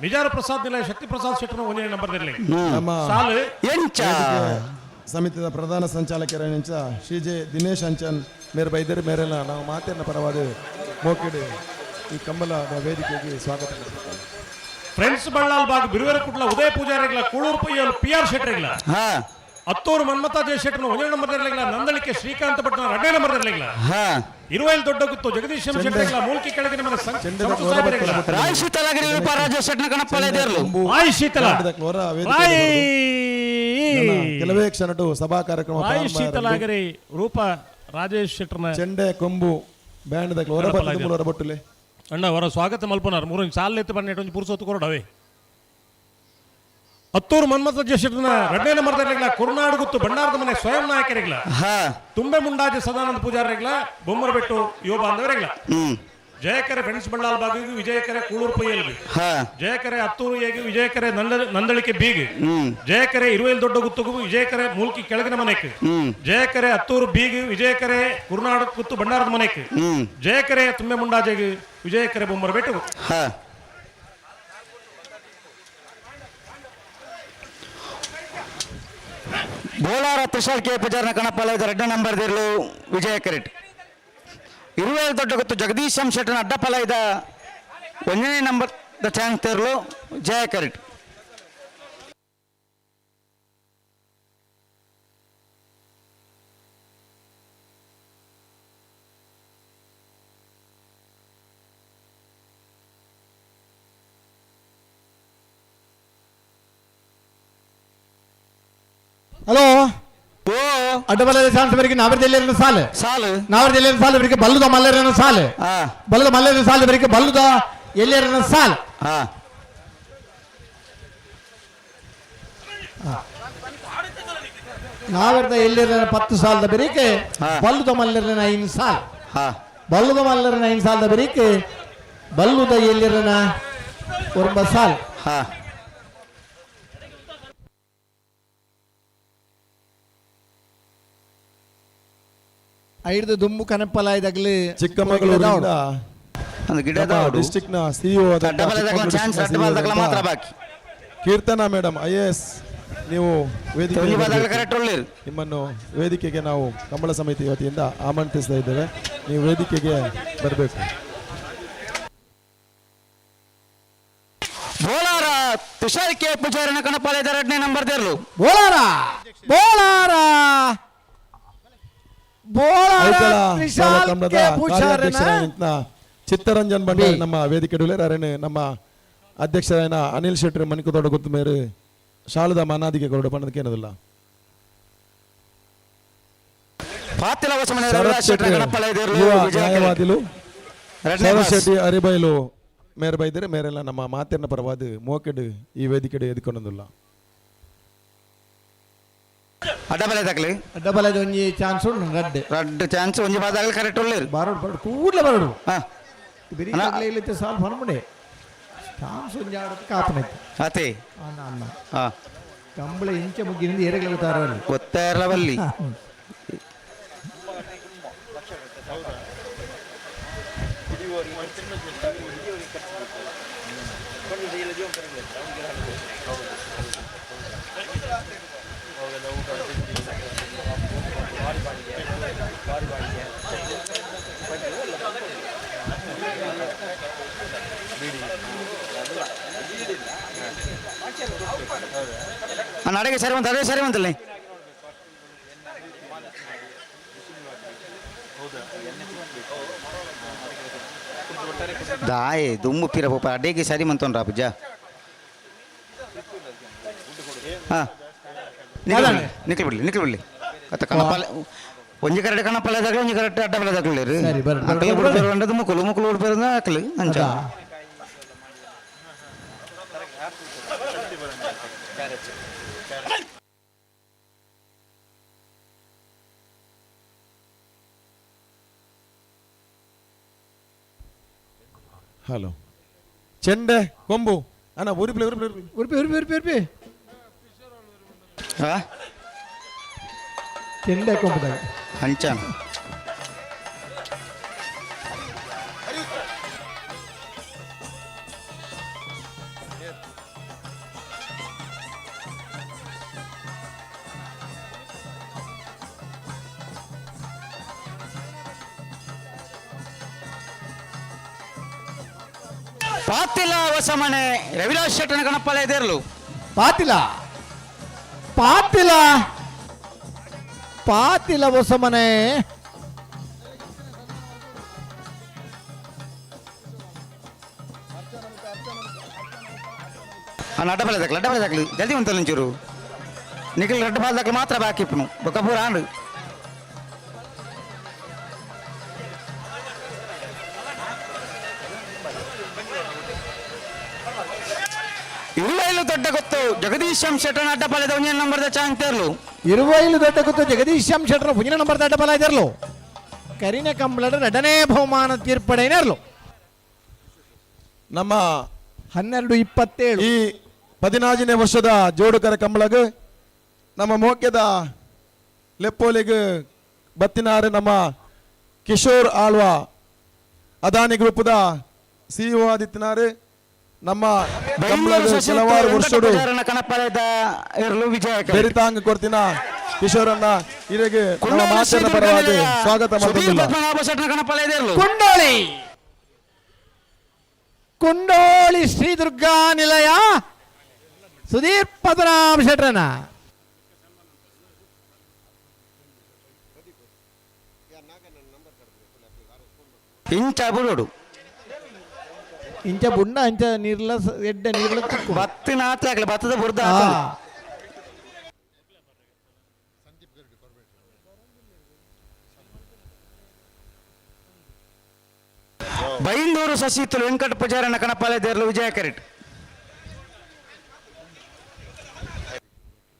ಮಿಜಾರ್ ಪ್ರಸಾದ್ ನಿಲಯ ಶಕ್ತಿ ಪ್ರಸಾದ್ ಶೆಟ್ಟರ್ನ 1ನೇ ನಂಬರ್ ದರ್ಲಿಗೆ ಸಾಲು ಎಂಚ. ಸಮಿತಿಯ ಪ್ರಧಾನ ಸಂಚಾಲಕರ ಶ್ರೀ ಜೆ ದಿನೇಶ್ ಅಂಚನ್ ಮೇರೆ ಬೈದರು ಮೇರೆಲ್ಲ ನಾವು ಮಾತಿನ ಪರವಾದ ಮೋಕಿಡು ಈ ಕಂಬಳದ ವೇದಿಕೆಗೆ ಸ್ವಾಗತ. ಫ್ರೆಂಡ್ಸ್ ಬಳ್ಳಾಲ್ ಬಾಗ್ ಬಿರುವೆರ ಕುಟ್ಲ ಉದಯ ಪೂಜಾರಿಗಳ ಕೂಳೂರು ಪಯ್ಯಲು ಪಿ ಆರ್ ಶೆಟ್ಟರ್ಗಳ ಅತ್ತೂರು ಮನ್ಮಥ ಜಯ ಶೆಟ್ಟರ್ನ 1ನೇ ನಂಬರ್ ದರ್ಲಿಗಳ ನಂದಳಿಕೆ ಶ್ರೀಕಾಂತ ಭಟ್ನ 2ನೇ ನಂಬರ್ ದರ್ಲಿಗಳ ಇರುವೈಲ್ ದೊಡ್ಡ ಗುತ್ತು ಜಗದೀಶ್ ಎಂ ಶೆಟ್ಟರ್ಗಳ ಮೂಲ್ಕಿ ಕೆಳಗಿನ ಮನೆ ರಾಯ್ ಶೀತಲಗಿರಿ ರಾಜೇಶ್ ಶೆಟ್ಟನ ಕಣಪ್ಪಲೆ ದೇರ್ಲು. ರಾಯ್ ಶೀತಲ ಕೆಲವೇ ಕ್ಷಣಟು ಸಭಾ ಕಾರ್ಯಕ್ರಮ ರಾಯ್ ಶೀತಲಾಗರಿ ರೂಪ ರಾಜೇಶ್ ಶೆಟ್ಟರ್ನ ಚೆಂಡೆ ಕೊಂಬು ಬ್ಯಾಂಡ್ ಹೊರಬಟ್ಟುಲೆ ಅಣ್ಣ ಅವರ ಸ್ವಾಗತ ಮಲ್ಪನಾರ್ ಮೂರು ಸಾಲ ಎತ್ತು ಬನ್ನಿ ಒಂಜಿ ಪುರುಸೊತ್ತು ಕೊರಡವೆ. ಅತ್ತೂರು ಮನ್ಮಥ ಶೆಟ್ಟರ್ನ 2ನೇ ನಂಬರ್ ದರ್ಲಿಗಳ ಕುರುನಾಡು ಗುತ್ತು ಭಂಡಾರದ ಮನೆ ಸ್ವಯಂ ನಾಯಕರಿಗಳ ತುಂಬೆ ಮುಂಡಾಜೆ ಸದಾನಂದ ಪೂಜಾರಿಗಳ ಬೊಮ್ಮರಬೆಟ್ಟು ಯುವ ಬಾಂಧವರಿಗಳ ಜಯಕರೆ ಫ್ರೆಂಡ್ಸ್ ಬಳ್ಳಾಲ್ ಬಾಗಿಗೆ ವಿಜಯಕರೆ ಕೂಳೂರು ಪೈಯಲ್ಗೆ ಜಯಕರೆ ಅತ್ತೂರು ಹೇಗೆ ವಿಜಯಕರೆ ನಂದಳಿಕೆ ಬೀಗ್ ಜಯಕರೆ ಇರುವೇಲ್ ದೊಡ್ಡ ಗುತ್ತುಗು ವಿಜಯಕರೆ ಮೂಲ್ಕಿ ಕೆಳಗಿನ ಮನೆಗೆ ಜಯಕರೆ ಅತ್ತೂರು ಬೀಗ್ ವಿಜಯಕರೆ ಕುರುನಾಡು ಗುತ್ತು ಭಂಡಾರದ ಮನೆಗೆ ಜಯಕರೆ ತುಂಬೆ ಮುಂಡಾಜೆಗೆ ವಿಜಯಕರೆ ಬೊಮ್ಮರಬೆಟ್ಟು. ಬೋಲಾರ ತುಷಾರ್ ಕೆ ಪೂಜಾರ್ನ ಕಣಪಾಲ 2ನೇ ನಂಬರ್ ದಿರ್ಲು ವಿಜಯ ಕರೆಟ್. ಇರುವೇಲ್ ದೊಡ್ಡ ಗೊತ್ತು ಜಗದೀಶ್ ಎಂ ಶೆಟ್ಟರ್ನ ಅಡ್ಡಪಲ ಇದ್ದ 1ನೇ ನಂಬರ್ the chance ತೇರ್ಲು ಜಯ ಕರೆಟ್. ಹಲೋ ಓ ಅಡ್ಡಬಲದ ಚಾನ್ಸ್ ಬರಿಗೆ ನಾವರದೆಲ್ಲ ಸಾಲು ಸಾಲು ನಾವರದೆಲ್ಲ ಸಾಲು ಬರಿಗೆ ಬಲ್ಲುದ ಮಲ್ಲರನ ಸಾಲು ಬಲ್ಲದ ಮಲ್ಲರನ ಸಾಲು ಬರಿಗೆ ಬಲ್ಲುದ ಎಲ್ಲರನ ಸಾಲು. ನಾವರದ ಎಲ್ಲರನ 10 ಸಾಲದ ಬರೀಕೆ ಬಲ್ಲುದ ಮಲ್ಲರನ 5 ಸಾಲು ಬಲ್ಲುದ ಮಲ್ಲರನ 5 ಸಾಲದ ಬರೀಕೆ ಬಲ್ಲುದ ಎಲ್ಲರನ 9 ಸಾಲು. ಐದು ದುಂಬು ಕನಪಲಾಯ್ದಾಗಲಿ ಚಿಕ್ಕಮಗಳೂರಿನಿಂದ ಡಿಸ್ಟ್ರಿಕ್ಟ್ ನ ಸಿಇಒ ಕೀರ್ತನಾ ಮೇಡಮ್ IAS ನೀವು ವೇದಿಕೆ ನಿಮ್ಮನ್ನು ವೇದಿಕೆಗೆ ನಾವು ಕಂಬಳ ಸಮಿತಿ ವತಿಯಿಂದ ಆಮಂತ್ರಿಸ್ತಾ ಇದ್ದೇವೆ. ನೀವು ವೇದಿಕೆಗೆ ಬರಬೇಕು. ಬೋಲಾರ ತುಷಾರ್ ಕೆ ಪೂಜಾರಿನ ಕಣಪಾಲ 2ನೇ ನಂಬರ್ ದೇರ್ಲು. ಬೋಲಾರ ಬೋಲಾರ ಚಿತ್ತರಂಜನ್ ಭಂಡಾರಿ ನಮ್ಮ ವೇದಿಕೆ ಅರೇನೆ ನಮ್ಮ ಅಧ್ಯಕ್ಷರಾಯನ ಅನಿಲ್ ಶೆಟ್ಟರ್ ಮಣಿಕುದೊಡ ಗೊತ್ತು ಮೇರು ಶಾಲದ ಮಾನಾದಿಗೆ ಕೊರಡು ಪಣ್ಣದಕ್ಕೇನದಿಲ್ಲ. ನ್ಯಾಯವಾದಿಲು ಶರತ್ ಶೆಟ್ಟಿ ಅರಿಬೈಲು ಮೇರೆ ಬೈದರೆ ಮೇರೆಲ್ಲ ನಮ್ಮ ಮಾತಿನ ಪರವಾದ ಮೋಕೆಡು ಈ ವೇದಿಕೆಡು ಎದ್ಕೊಂಡಿಲ್ಲ. ಅಡ್ಡಬಲ ಅಡ್ಡಬಲದ ಒಂಜಿ ಚಾನ್ಸ್ ಉಂಟು ರಡ್ಡ್ ರಡ್ಡ್ ಚಾನ್ಸ್ ಒಂಜಿ ಬಾದಾಗಲಿ ಕರೆಕ್ಟ್ ಉಳ್ಳೇರು ಬಾರೋಡು ಬಾರೋಡು ಕೂಡಲೇ ಬರೋಡು ಬಿರಿ ಇಲ್ಲಿತ್ತೆ ಸಾಲ್ ಫನ್ಮುಡೆ ಚಾನ್ಸ್ ಒಂಜಿ ಆಡೋದು ಕಾಪನೈತೆ ಅತೆ ಅನ್ನ ಕಂಬಳ ಇಂಚ ಮುಗ್ಗಿನಿಂದ ಏರಗಲುತ್ತಾರಲ್ಲಿ ಗೊತ್ತಾರವಲ್ಲಿ ಅಡೆಗೆ ಸರಿ ಬಂತ, ಅದೇ ಸರಿ ಬಂತಲ್ಲ. ದಾಯೆ ದುಮ್ಮು ಪಿರ ಪೋಪ ಅಡೇಗೆ ಸರಿ ಮಂತೊಂಡ್ರ ಪೂಜ ಹಾಂ ನಿಖಲ್ ಬಿಡ್ಲಿ ನಿಖಲ್ ಬಿಡ್ಲಿ ಅತ್ತ ಕಣಪಾಲೆ ಒಂಜಿ ಕರೆಕ್ಟ್ ಕಣಪಾಲೆ ದಾಗಲಿ ಒಂಜಿ ಕರೆಕ್ಟ್ ಅಡ್ಡಪಾಲೆ ದಾಗಲಿ ಸರಿ, ಬರ್ರಿ, ಬರ್ರಿ, ಅಕಲು ಬರ್ರಿ. ಬಿಡ್ಪೇರು ಅಂಡದು ಮುಕುಲು ಮುಕುಲು ಉಡ್ಪೇರು ಅಕಲು ಅಂಚ ಹಲೋ ಚೆಂಡೆ ಕೊಂಬು ಅಣ್ಣ ಉರಿಪ್ಲೆ ಉರಿಪ್ಲೆ ಉರಿಪ್ಲೆ ಉರುಪಿ ಉರುಪಿ ಉರುಪಿ ಉರುಪಿ ಹಾ ಚೆಂಡೆ ಕೊಂಬುದಾಗ ಅಂಚ ಪಾತಿಲ ಹೊಸಮನೆ ರವಿರಾಜ್ ಶೆಟ್ಟನ ಗಣಪಾಲ ಎದೇರ್ಲು ಪಾತಿಲ ಪಾತಿಲ ಪಾತಿಲ ಹೊಸಮನೆ ಅಣ್ಣ ಅಡ್ಡಪಾಲೆ ದಾಖಲೆ ಅಡ್ಡಪಾಲೆ ದಾಖಲು ಜಲ್ದಿ ಉಂಟಲ್ಲ ಒಂಚೂರು ನಿಖಿಲ್ ಅಡ್ಡಪಾಲ ದಾಖಲು ಮಾತ್ರ ಬಾಕಿ ಇಪ್ಪನು ಬೊಕ್ಕ ಪೂರ ಆಂಡು ಇರುವೈಲು ದೊಡ್ಡ ಗೊತ್ತು ಜಗದೀಶ್ ಎಂ ಶೆಟ್ಟನ ಅಡ್ಡಪಾಲೆದ ಒಂಜಿ ನಂಬರ್ದ ಚಾಂಗ್ ತೇರ್ಲು ಇರುವೈಲು ದೊಡ್ಡ ಗೊತ್ತು ಜಗದೀಶ್ ಎಂ ಶೆಟ್ಟರ ಮುಂದಿನ ನಂಬರ್ ಅಡ್ಡಪಾಲ ಇದ್ರಲು ಕರಿನ ಕಂಬಳದ ಎರಡನೇ ಬಹುಮಾನ ತೀರ್ಪಡೆಯರ್ಲು ನಮ್ಮ 12 27 ಈ 14ನೇ ವರ್ಷದ ಜೋಡುಕರ ಕಂಬಳಗ್ ನಮ್ಮ ಮೋಕ್ಯದ ಲೆಪ್ಪೋಲಿಗ್ ಬತ್ತಿನಾರು ನಮ್ಮ ಕಿಶೋರ್ ಆಳ್ವ ಅದಾನಿ ಗ್ರೂಪ್ದ ಸಿಇಒ ಆದಿತ್ಯನಾರು ನಮ್ಮ ಕಂಬಳಗ್ ಕೆಲವಾರು ವರ್ಷಡು ಕಣಪಾಲೆದ ಇರಲು ವಿಜಯ ಬೆರಿತಾಂಗ್ ಕೊಡ್ತಿನ ಕಿಶೋರನ್ನ ಇರೆಗೆ ನಮ್ಮ ಮಾತಿನ ಪರವಾಗಿ ಸ್ವಾಗತ ಮಾಡ್ತಿಲ್ಲ ಕುಂಡೋಳಿ ಕುಂಡೋಳಿ ಶ್ರೀ ದುರ್ಗಾ ನಿಲಯ ಸುಧೀರ್ ಪದ್ಮನಾಭ ಶೆಟ್ರನ ಇಂಚ ಬುಡೋಡು ಇಂಚ ಬುಂಡ ಅಂಚ ನೀರ್ಲ ಎಡ್ಡೆ ನೀರ್ಲ ತಿಕ್ಕು. ಬತ್ತಿನ ಆತೆ ಆಗ್ಲಿ ಭತ್ತದ ಬುರ್ದ ಆ. ಬೈಂದೂರು ಸಸಿತುಲು ವೆಂಕಟ ಪೂಜಾರನ ಕಣಪಾಲೆ ದೇರ್ಲು ವಿಜಯ ಕರೆಟ್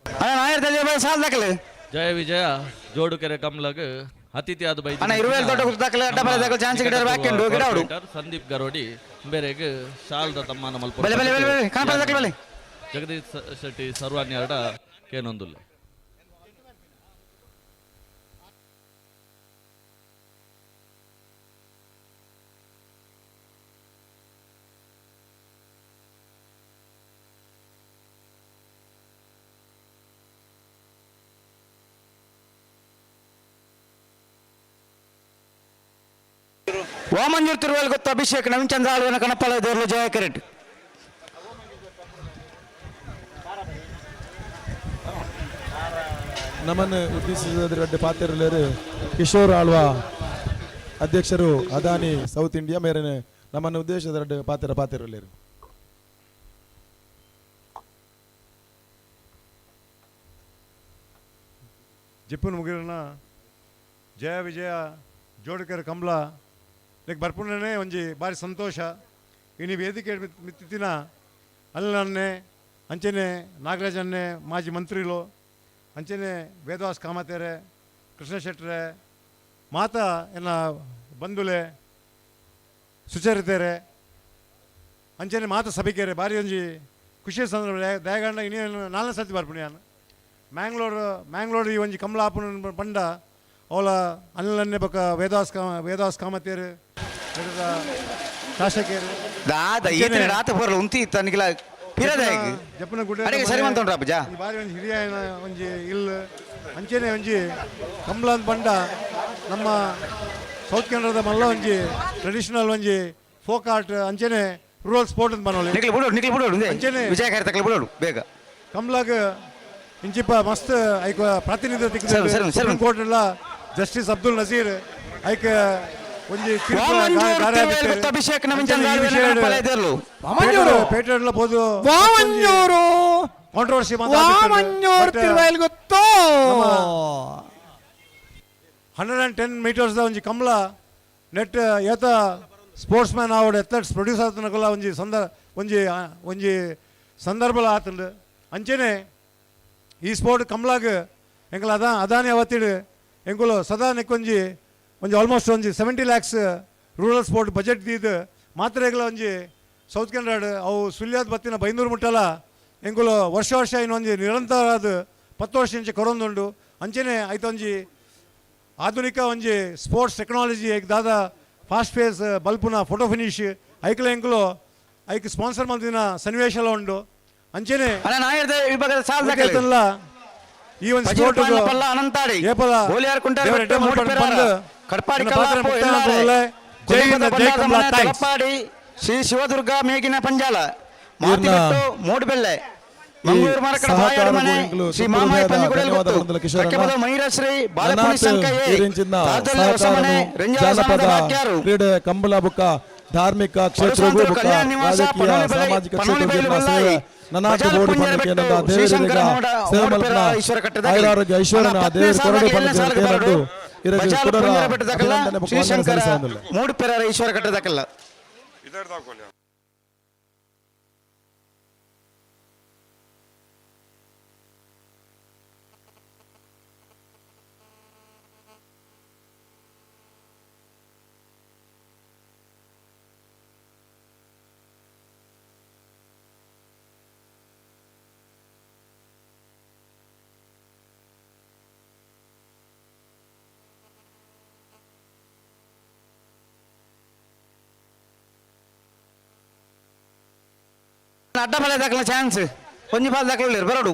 ಅಣ್ಣ ನಾಯರ್ ದಲ್ಯ ಸಾಲ್ ದಾಖಲೆ ಜಯ ವಿಜಯ ಜೋಡುಕೆರೆ ಕಮ್ಲಗ್ ಅತಿಥಿ ಆದ ಬೈ ಅಣ್ಣ, ಇರುವೆಲ್ ದೊಡ್ಡ ಗುರ್ತು ದಾಖಲೆ, ಅಡ್ಡ ಬಲ ದಾಖಲೆ, ಚಾನ್ಸ್ ಗಿಡರ್ ಬಾಕಿ ಉಂಟು, ಗಿಡ ಉಂಟು. ಸಂದೀಪ್ ಗರೋಡಿ ಬೇರೆಗ್ ಶಾಲ್ದ ತಮ್ಮಾನ ಮಲ್ಪ ಬಲೆ, ಬಲೆ, ಬಲೆ, ಬಲೆ, ಕಾಣಪಲ್ಲ ದಾಖಲೆ, ಬಲೆ. ಜಗದೀಶ್ ಶೆಟ್ಟಿ ಸರ್ವಾನ್ಯಾರ್ಡ ಕೇನೊಂದುಲ್ಲೆ ವಾಮಂಜೂರ್ ತಿರುವಲ್ ಗೊತ್ತು ಅಭಿಷೇಕ್ ನವೀನ್ ಚಂದ್ರ ಆಳ್ವನ ಕಣಪಾಲ ದೇರ್ಲು ಜಯ ಕರೆಟ್ ನಮ್ಮನ್ನು ಉದ್ದೇಶಿಸಿದ ಪಾತ್ರರು ಕಿಶೋರ್ ಆಳ್ವ ಅಧ್ಯಕ್ಷರು ಅದಾನಿ ಸೌತ್ ಇಂಡಿಯಾ ಮೇರೆನೆ ನಮ್ಮನ್ನು ಉದ್ದೇಶದ ಪಾತ್ರ ಪಾತ್ರರು ಜಿಪ್ಪನ್ ಮುಗಿರನ ಜಯ ವಿಜಯ ಜೋಡುಕೆರೆ ಕಂಬಳ ಲೈಕ್ ಬರ್ಪುಂಡನೆ ಒಂಜಿ ಬಾರಿ ಸಂತೋಷ. ಇನಿ ವೇದಿಕೆ ಮಿತ್ತಿನ ಅಲ್ಲನ್ನೆ ಅಂಚನೆ ನಾಗರಾಜನ್ನೆ ಮಾಜಿ ಮಂತ್ರಿಲು ಅಂಚನೆ ವೇದವಾಸ್ ಕಾಮತೇರೆ ಕೃಷ್ಣ ಶೆಟ್ಟರೆ ಮಾತಾ ಎನ್ನ ಬಂಧುಲೆ ಸುಚರಿತೇರೆ ಅಂಚನೆ ಮಾತ ಸಭಿಕೆರೆ ಬಾರಿ ಒಂಜಿ ಖುಷಿಯ ಸಂದರ್ಭ. ದಯಗಂಡ ಇನ್ನೇನು ನಾಲ್ಕು ಸರ್ತಿ ಬರ್ಪುಣಿ ನಾನು ಮ್ಯಾಂಗ್ಳೂರು ಈ ಒಂಜಿ ಕಮಲ ಆಪುನ ಪಂಡ ಅವಳ ಅಲ್ಲನ್ನೆ ಬೊಕ ವೇದಾಸ್ ಕಾಮತೇರು ಶಾಸಕರು ದಾದ ಈತನ ರಾತ ಪೊರ್ಲು ಉಂತಿ ತನಗಿಲ ಪಿರದಾಯಗ್ ಜಪ್ಪನ ಗುಡ್ಡೆ ಅಡೆಗೆ ಸರಿ ಮಂತೊಂಡ್ರ ಅಪ್ಪಜ ಈ ಬಾರಿ ಒಂಜಿ ಹಿರಿಯ ಒಂಜಿ ಇಲ್ ಅಂಚೆನೆ ಒಂಜಿ ಕಮಲ ಅಂತ ಪಂಡ ನಮ್ಮ ಸೌತ್ ಕೆನರಾದ ಮಲ್ಲ ಒಂಜಿ ಟ್ರೆಡಿಷನಲ್ ಒಂಜಿ ಫೋಕ್ ಆರ್ಟ್ ಅಂಚೆನೆ ರೂರಲ್ ಸ್ಪೋರ್ಟ್ ಅಂತ ಬನ್ನೋಳಿ ನಿಕ್ಲು ಬಿಡೋಡು ನಿಕ್ಲು ಬಿಡೋಡು ಅಂಚೆನೆ ವಿಜಯ ಖೈರ್ ತಕ್ಲು ಬಿಡೋಡು ಬೇಗ ಕಮಲಾಗ್ ಇಂಚಿಪ ಮಸ್ತ್ ಐಕ ಪ್ರಾತಿನಿಧ್ಯ ಸರಿ, ಸರಿ, ಸರಿ. ಸುಪ್ರೀಂ ಕೋರ್ಟ್ ಎಲ್ಲ ಜಸ್ಟಿಸ್ ಅಬ್ದುಲ್ ನಜೀರ್ ಐಕ್ ಒಂಜಿ ಅಭಿಷೇಕ್ ಪೇಟೆಡ್ಲ ಬೋದು ವಾಮಂಜೂರು ಕಾಂಟ್ರವರ್ಸಿ ವಾಮಂಜೂರು ತಿರುವೈಲ್ ಗೊತ್ತು 110 ಮೀಟರ್ಸ್ ಒಂಜಿ ಕಮಲ ನೆಟ್ ಏತ ಸ್ಪೋರ್ಟ್ಸ್ ಮ್ಯಾನ್ ಆವಡ್ ಅಥ್ಲೆಟ್ಸ್ ಪ್ರೊಡ್ಯೂಸ್ ಆತನಕಲ್ಲ ಒಂಜಿ ಒಂಜಿ ಒಂಜಿ ಸಂದರ್ಭಲ ಆತಂಡು. ಅಂಚೆನೆ ಈ ಸ್ಪೋರ್ಟ್ ಕಮಲಾಗ್ ಎಂಕಲ ಅದಾನಿ ಅವತ್ತಿಡು ಎಂಕುಲು ಸದಾ ನೆಕ್ಕೊಂಜಿ ಒಂಜಿ ಆಲ್ಮೋಸ್ಟ್ ಒಂಜಿ 70 ಲ್ಯಾಕ್ಸ್ ರೂರಲ್ ಸ್ಪೋರ್ಟ್ ಬಜೆಟ್ ದೀದ್ ಮಾತ್ರೆಗಳ ಒಂಜಿ ಸೌತ್ ಕೆನರಾಡ್ ಅವು ಸುಳ್ಯಾದ ಬತ್ತಿನ ಬೈಂದೂರು ಮುಟ್ಟಲ ಎಂಕುಲು ವರ್ಷ ವರ್ಷ ಇನ್ನೊಂಜಿ ನಿರಂತರ ಅದು 10 ವರ್ಷ ಇಂಚೆ ಕೊರೊಂದುಂಡು. ಅಂಚೆನೆ ಐತೊಂಜಿ ಆಧುನಿಕ ಒಂಜಿ ಸ್ಪೋರ್ಟ್ಸ್ ಟೆಕ್ನಾಲಜಿ ಐಕ್ ದಾದ ಫಾಸ್ಟ್ ಫೇಸ್ ಬಲ್ಪುನ ಫೋಟೋ ಫಿನಿಶ್ ಐಕ್ಲ ಎಂಕುಲು ಐಕ್ ಸ್ಪಾನ್ಸರ್ ಮಲ್ತಿನ ಸನ್ನಿವೇಶಲ ಉಂಡು. ಅಂಚೆನೆ ಈ ಒಂದು ಸ್ಪೋರ್ಟ್ ಏಪಲ ಶ್ರೀ ಶಿವದುರ್ಗ ಮೇಗಿನ ಪಂಜಾಲ ಮಾತಿಬೆಟ್ಟು ಮೂಡುಬೆಳ್ಳೆ ಮಂಗಳೂರು ಮರಕಡ ಬಾಯಾಡು ಮನೆ ಶ್ರೀ ಮಾಮಾಯ ಪಂಜಿಗುಡಲ್ ಗೊತ್ತು ಕಕ್ಕೆಬದ ಮೈರಶ್ರೀ ಬಾಲಪುಣಿ ಸಂಕಯ್ಯ ತಾತಲ್ಲೆ ಹೊಸಮನೆ ರೆಂಜಾಲ ಸಾಮದ ವಾಕ್ಯಾರು ಕ್ರೀಡೆ ಕಂಬಳ ಬುಕ್ಕ ಧಾರ್ಮಿಕ ಕ್ಷೇತ್ರಗೂ ಬುಕ್ಕ ರಾಜಕೀಯ ಸಾಮಾಜಿಕ ಕ್ಷೇತ್ರ ಸೇವೆ ನನಾಥ ಬೋರ್ಡ್ ಪಂಡಕೇನಂದ ದೇವರಿಗೆ ಸೇವೆ ಮಲ್ಪನ ಆಯುರಾರೋಗ್ಯ ಐಶ್ವರ್ಯನ ದೇವರ ಕೊರಡು ಪಂಡಕೇನಂದು ಇರಗೆ ಕುಡರ ಅಭಿನಂದನೆ ಬುಕ್ಕ ವಂದನೆ ಸಲ್ಲಿಸುವುದಿಲ್ಲ. ಮೂಡುಪೆರರ ಈಶ್ವರ ಕಟ್ಟದಕ್ಕಲ್ಲ. ಅಡ್ಡ ಬಲೆ ದಾಖಲ ಚಾನ್ಸ್ ಒಂಜಿ ಬಾಲ್ ದಾಖಲೆ ಬರಡು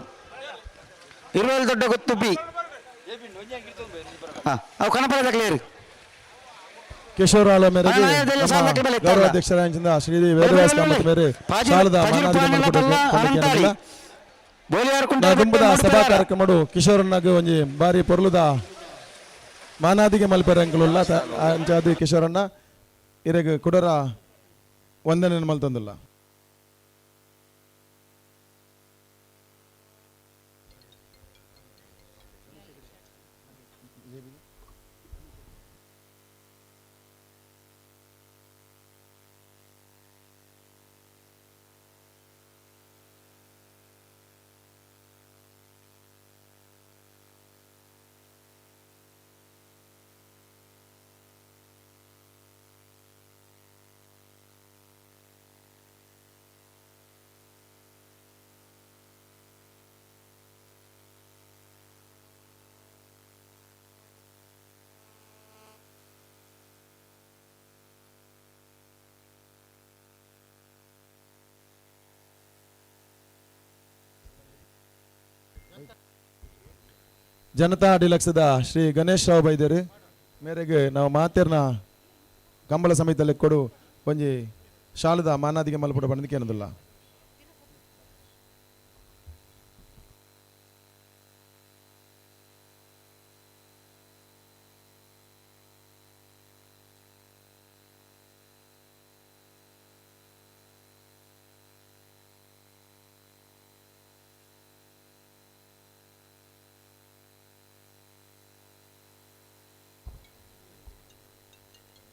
ಇರುವಲ್ಲಿ ದೊಡ್ಡ ಗೊತ್ತು ಬಿ ಅವು ಕಣಪಲೆ ದಾಖಲೆ ಕಿಶೋರ್ ಆಲ ಮೇರೆಗೆ ಗೌರವಾಧ್ಯಕ್ಷರಾದ ಶ್ರೀ ವೇದವ್ಯಾಸ ಕಾಮತ್ ಮೇರೆ ಶಾಲದ ದುಂಬದ ಸಭಾ ಕಾರ್ಯಕ್ರಮಡು ಕಿಶೋರನ್ನಾಗ ಒಂಜಿ ಬಾರಿ ಪೊರ್ಲುದ ಮಾನಾದಿಗೆ ಮಲ್ಪೆರಂಕುಲುಲ್ಲ ಅಂಚಾದಿ ಕಿಶೋರನ್ನ ಇರೆಗ್ ಕುಡರ ವಂದನೆ ಮಲ್ತೊಂದುಲ್ಲ. ಜನತಾ ಡಿಲಕ್ಸದ ಶ್ರೀ ಗಣೇಶ್ ರಾವ್ ಬೈದೇರು ಮೇರೆಗೆ ನಾವು ಮಾತೇರ್ನ ಕಂಬಳ ಸಮಿತಿಯಲ್ಲಿ ಕೊಡು ಒಂಜಿ ಶಾಲದ ಮಾನಾದಿಗೆ ಮಲ್ಪುಡ ಬಂದಕ್ಕೆ ಏನದಿಲ್ಲ.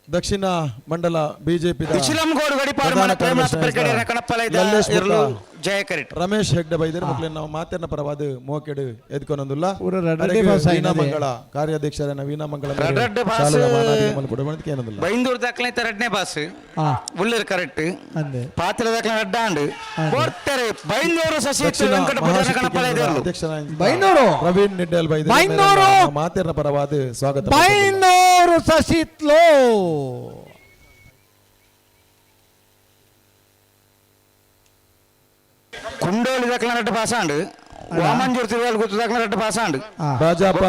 ದಕ್ಷಿಣ ಮಂಡಲ ಬಿಜೆಪಿ ರಮೇಶ್ ಹೆಗ್ಡೆ ಬೈದರು ಮಕ್ಕಳನ್ನ ನಾವು ಮಾತಿನ ಪರವಾದ ಮೋಕೆಡು ಎದ್ಕೊನೊಂದುಲ್ಲ. ವೀಣಾ ಮಂಗಳ ಕಾರ್ಯಾಧ್ಯಕ್ಷರ ವೀಣಾ ಮಂಗಳ ಬೈಂದೂರು ದಾಖಲೆ ಎರಡನೇ ಬಾಸ್ ಉಳ್ಳೂರು ಕರೆಕ್ಟ್ ಪಾತ್ರ ದಾಖಲೆ ಅಡ್ಡಾಂಡ್ ಕೊಡ್ತಾರೆ ಬೈಂದೂರು ಶಶಿ ವೆಂಕಟ ಬೈಂದೂರು ಪ್ರವೀಣ್ ನಿಡ್ಡಲ್ ಬೈದರು ಬೈಂದೂರು ಮಾತಿನ ಪರವಾದ ಸ್ವಾಗತ ಬೈಂದೂರು ಸಸಿತ್ಲೋ ಕುಂಡೋಳಿ ದಾಖಲೆ ರೆಡ್ಡು ಪಾಸ್ ಆಂಡ್ ವಾಮಂಜೂರು ತಿರುವಾಲ್ ಗುತ್ತು ದಾಖಲೆ ರೆಡ್ಡು ಪಾಸ್ ಆಂಡ್ ಭಾಜಪ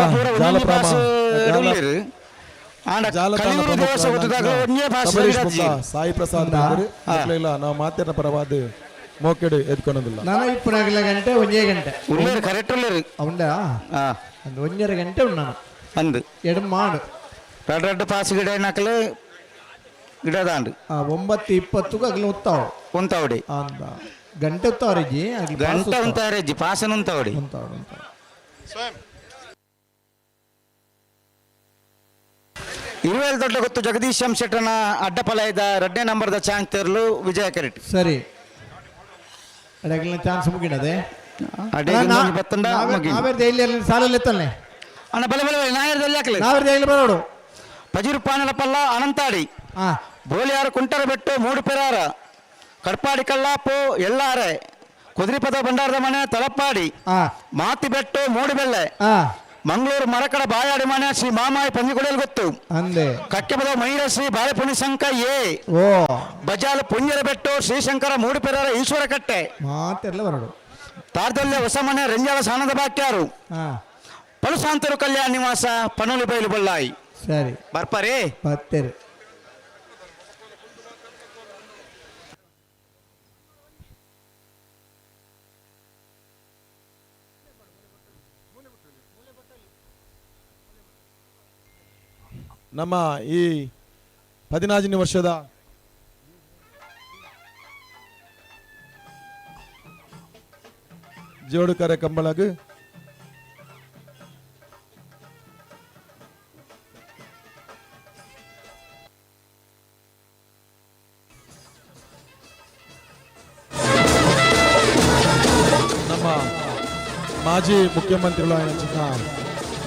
ಸಾಯಿ ಪ್ರಸಾದ್ ನಾವು ಮಾತಿನ ಪರವಾದ ಮೋಕೆಡು ಎದ್ಕೊಳೋದಿಲ್ಲ. ನಾನು ಇಪ್ಪನಾಗಲ ಗಂಟೆ ಒಂದೇ ಗಂಟೆ ಕರೆಕ್ಟ್ ಉಂಡಾ ಒಂದು ಒಂಜರ ಗಂಟೆ ಉಂಡು ನಾನು. ಅಂದು ಎಡಮಾಡು ರಡ್ಡು ರಡ್ಡು ಪಾಸ್ ಗಿಡ ನಕಲು ಗಿಡದಾಂಡು 9:20 ಅಗಲು ಉತ್ತಾವು ಉಂತಾವಡಿ ಅಂದ ಗಂಟೆ ಉತ್ತಾವರಿಜಿ ಗಂಟೆ ಉಂತಾವರಿಜಿ ಪಾಸನ ಉಂತಾವಡಿ ಉಂತಾವಡಿ ಉಂತಾವಡಿ. ಇರುವೇಲ್ ದೊಡ್ಡ ಗೊತ್ತು ಜಗದೀಶ್ ಎಂ ಶೆಟ್ಟನ ಅಡ್ಡಪಲಯದ ಎರಡನೇ ನಂಬರ್ದ ಚಾಂಗ್ ತೆರಲು ವಿಜಯ ಕರೆಟ್. ಸರಿ, ಅಡಗಿನ ಚಾನ್ಸ್ ಮುಗಿಡದೆ. ಸಾಲಲ್ಲಿ ಅಣ್ಣ ಬಲೆ ಬಲೆ ನಾಯರದಲ್ಲಿ ಹಾಕಲಿ. ನಾವೇರ್ದ ಬರೋಡು ಪಜಿರು ಪಾನಲ ಪಲ್ಲ ಅನಂತಾಡಿ ಬೋಲಿಯಾರು ಕುಂಟರ ಬೆಟ್ಟು ಮೂಡು ಪೆರಾರ ಕಡ್ಪಾಡಿ ಕಲ್ಲಾಪು ಎಲ್ಲಾರೆ ಕುದುರಿಪದ ಭಂಡಾರದ ಮನೆ ತಲಪ್ಪಾಡಿ ಮಾತಿ ಬೆಟ್ಟು ಮೂಡುಬೆಳ್ಳೆ ಮಂಗಳೂರು ಮರಕಡ ಬಾಯಾಡಿ ಮನೆ ಶ್ರೀ ಮಾಮಾಯಿ ಪಂಜಿಗುಡಲ್ ಗೊತ್ತು ಅಂದೆ ಕಕ್ಕೆಪದ ಮೈರ ಶ್ರೀ ಬಾಳೆಪುಣಿ ಶಂಕ ಎ ಓ ಬಜಾಲ ಪುಣ್ಯರ ಬೆಟ್ಟು ಶ್ರೀಶಂಕರ ಮೂಡುಪೆರರ ಈಶ್ವರ ಕಟ್ಟೆ ಮಾತೆಲ್ಲ ಬರೋಡು ತಾರ್ದಲ್ಯ ಹೊಸ ಮನೆ ರಂಜಾಲ ಸಾನದ ಬಾಕ್ಯಾರು ಪಲುಸಾಂತರು ಕಲ್ಯಾಣ ನಿವಾಸ ಪನೋಲಿ ಬೈಲು ಬೊಲ್ಲಾಯಿ. ಸರಿ ಬರ್ಪಾರೇ ಬರ್ತೀರಿ. ನಮ್ಮ ಈ 14ನೇ ವರ್ಷದ ಜೋಡುಕರೆ ಕಂಬಳಗ್ ನಮ್ಮ ಮಾಜಿ ಮುಖ್ಯಮಂತ್ರಿಗಳಾದ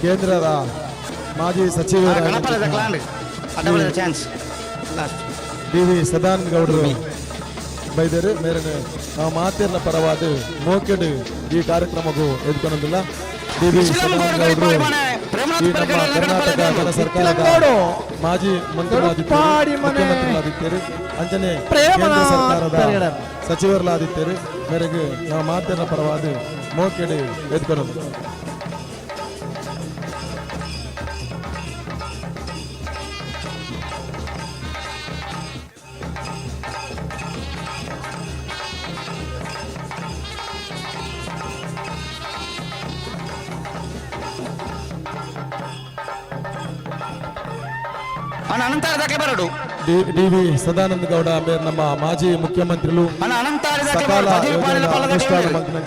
ಕೇಂದ್ರದ ಮಾಜಿ ಸಚಿವರಾದ ಡಿ ವಿ ಸದಾನಂದ ಗೌಡರು ಬೈದರು ಮೇರೆ ನಾವು ಮಾತಿರ್ನ ಪರವಾದ ಮೋಕೆಡು ಈ ಕಾರ್ಯಕ್ರಮಕ್ಕೂ ಎದ್ಕೊಂಡಿಲ್ಲ. ಡಿ ವಿ ಸದಾನಂದ ಗೌಡರು ಈ ನಮ್ಮ ಕರ್ನಾಟಕ ಜನ ಸರ್ಕಾರದ ಮಾಜಿ ಮಂತ್ರಿಗಳಾದಿದ್ದರು, ಮುಖ್ಯಮಂತ್ರಿಗಳಾದಿದ್ದರು, ಅಂಚನೆ ಕೇಂದ್ರ ಸರ್ಕಾರದ ಸಚಿವರುಗಳಾದಿದ್ದರು. ಮೇರೆಗೆ ನಾವು ಮಾತಿರ್ನ ಪರವಾದ ಮೋಕೆಡು ಎದ್ಕೊಂಡು ಅನಂತರ ಡಿ ವಿ ಸದಾನಂದ ಗೌಡ ಮೇರ್ ನಮ್ಮ ಮಾಜಿ ಮುಖ್ಯಮಂತ್ರಿಗಳು ಸಕಾಲ ಅನುಷ್ಠಾನ ಮಂತ್ರಿ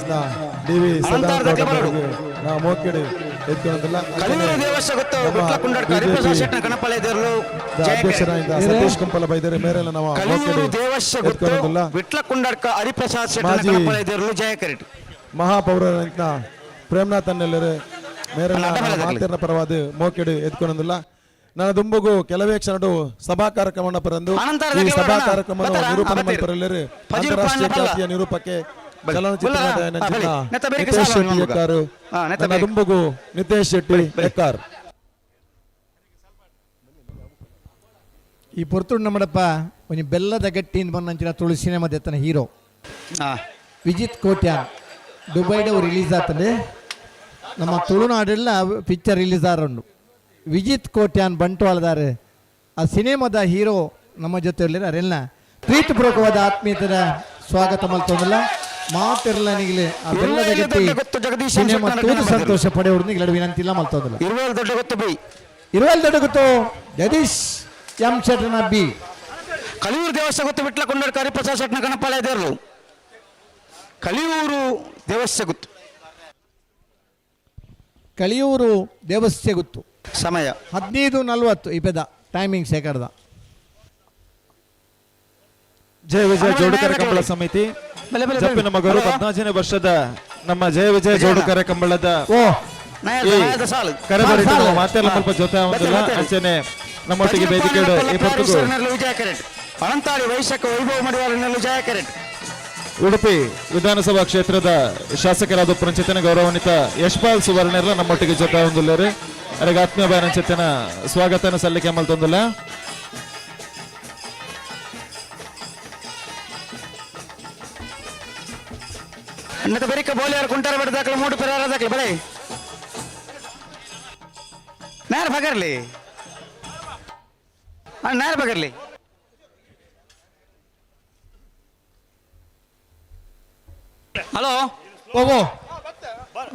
ಡಿ ವಿ ಸದಾನಂದ ಗೌಡ ಅವರಿಗೆ ನಾವು ಮೋಕೆಡು ಎತ್ಕೊಳ್ಳೋದಿಲ್ಲ. ಅಧ್ಯಕ್ಷರಾದ ಸತೀಶ್ ಕುಂಪಲ ಬೈದರೆ ಮೇರೆಲ್ಲ ನಾವು ಮೋಕೆಡು ಎತ್ಕೊಳ್ಳೋದಿಲ್ಲ. ಮಾಜಿ ಮಹಾಪೌರರಂತ ಪ್ರೇಮನಾಥ್ ಅನ್ನೆಲ್ಲರು ಮೇರೆಲ್ಲ ಮಾತಿನ ಪರವಾದ ಮೋಕೆಡು ಎತ್ಕೊಳ್ಳೋದಿಲ್ಲ. ನನ್ನ ದುಂಬುಗು ಕೆಲವೇ ಕ್ಷಣಡು ಸಭಾ ಕಾರ್ಯಕ್ರಮ ಪರಂದು ಈ ಸಭಾ ಕಾರ್ಯಕ್ರಮ ನಿರೂಪಣೆ ಮಲ್ಪರೆಲ್ಲರು ಅಂತಾರಾಷ್ಟ್ರೀಯ ಖ್ಯಾತಿಯ ನಿರೂಪಕ್ಕೆ ಚಲನಚಿತ್ರ ನಟ ನಿತೇಶ್ ಶೆಟ್ಟಿ ಎಕ್ಕಾರು. ನನ್ನ ದುಂಬುಗು ನಿತೇಶ್ ಶೆಟ್ಟಿ ಎಕ್ಕಾರ್. ಈ ಪೊರ್ತುಡು ನಮ್ಮಡಪ್ಪ ಒಂಜಿ ಬೆಲ್ಲದ ಗಟ್ಟಿಯಿಂದ ಬಂದಂಚಿನ Tulu cinema ದೆತ್ತನ hero Vijith Kotian ದುಬೈಡ್ release ಆತಂದೆ. ನಮ್ಮ ತುಳುನಾಡೆಲ್ಲ ಪಿಕ್ಚರ್ ರಿಲೀಸ್ ಆರುಂಡು. ವಿಜಿತ್ ಕೋಟ್ಯಾನ್ ಬಂಟ್ವಾಳದಾರೆ ಆ ಸಿನಿಮಾದ ಹೀರೋ ನಮ್ಮ ಜೊತೆಯಲ್ಲಿ ಅರೆಲ್ಲ ಪ್ರೀತಿಪೂರ್ವಕವಾದ ಆತ್ಮೀಯತೆಯ ಸ್ವಾಗತ ಮಲ್ತೊಂದಲ್ಲ ಮಾತಿರಲ್ಲ ನಿಗಲೆ ಆ ಬೆಲ್ಲದ ಗಟ್ಟಿ ಸಿನಿಮಾ ತೂದು ಸಂತೋಷ ಪಡೆಯೋಡು ನಿಗಲಡು ವಿನಂತಿ ಇಲ್ಲ ಮಲ್ತೊಂದಲ್ಲ. ಇರುವೇಲ್ ದೊಡ್ಡ ಗೊತ್ತು ಬಿ ಇರುವೇಲ್ ದೊಡ್ಡ ಗೊತ್ತು ಜಗದೀಶ್ ಎಂ ಶೆಟ್ಟನ ಬಿ ಕಲಿಯೂರು ದೇವಸ್ಥಾನ ಗೊತ್ತು ಬಿಟ್ಲ ಕೊಂಡಾಡ ಹರಿಪ್ರಸಾದ್ ಶೆಟ್ಟನ ಗಣಪಾಲಯ ದೇವರು ಕಲಿಯೂರು ದೇವಸ್ಥಾನ ಗೊತ್ತು ಕಲಿಯೂರು ದೇವಸ್ಥೆ ಗೊತ್ತು. ಸಮಯ 15:40 ಈ ಪೆದ ಟೈಮಿಂಗ್ ಶೇಖರದ. ಜಯ ವಿಜಯ ಜೋಡುಕರ ಕಂಬಳ ಸಮಿತಿ ಜಪ್ಪಿನ ಮಗರು 14ನೇ ವರ್ಷದ ನಮ್ಮ ಜಯ ವಿಜಯ ಜೋಡುಕರ ಕಂಬಳದ ಕರೆಬರಿತು ಮಾತೆಲ್ಲ ಸ್ವಲ್ಪ ಜೊತೆ ಒಂದಿಲ್ಲ ಅಂಚನೆ ನಮ್ಮೊಟ್ಟಿಗೆ ವೇದಿಕೆ ಈ ಪೊರ್ತುಗು ಉಡುಪಿ ವಿಧಾನಸಭಾ ಕ್ಷೇತ್ರದ ಶಾಸಕರಾದ ಪುರಂಚಿತನ ಗೌರವಾನ್ವಿತ ಯಶ್ಪಾಲ್ ಸುವರ್ಣರ್ಲ ನಮ್ಮೊಟ್ಟಿಗೆ ಜೊತೆ ಹೊಂದಿಲ್ಲರು. ಅರೆಗೆ ಆತ್ಮೀಯ ಬಾರಂಚಿತನ ಸ್ವಾಗತನ ಸಲ್ಲಿಕೆ ಮಲ್ತೊಂದಿಲ್ಲ. ಅನ್ನದ ಬರಿಕ ಬೋಲಿಯಾರು ಕುಂಟಾರ ಬಡ ದಾಖಲೆ ಮೂಡು ಪೆರಾರ ದಾಖಲೆ ಬಳೆ ನೇರ ಬಗರ್ಲಿ ನೇರ ಬಗರ್ಲಿ. ಹಲೋ ಓ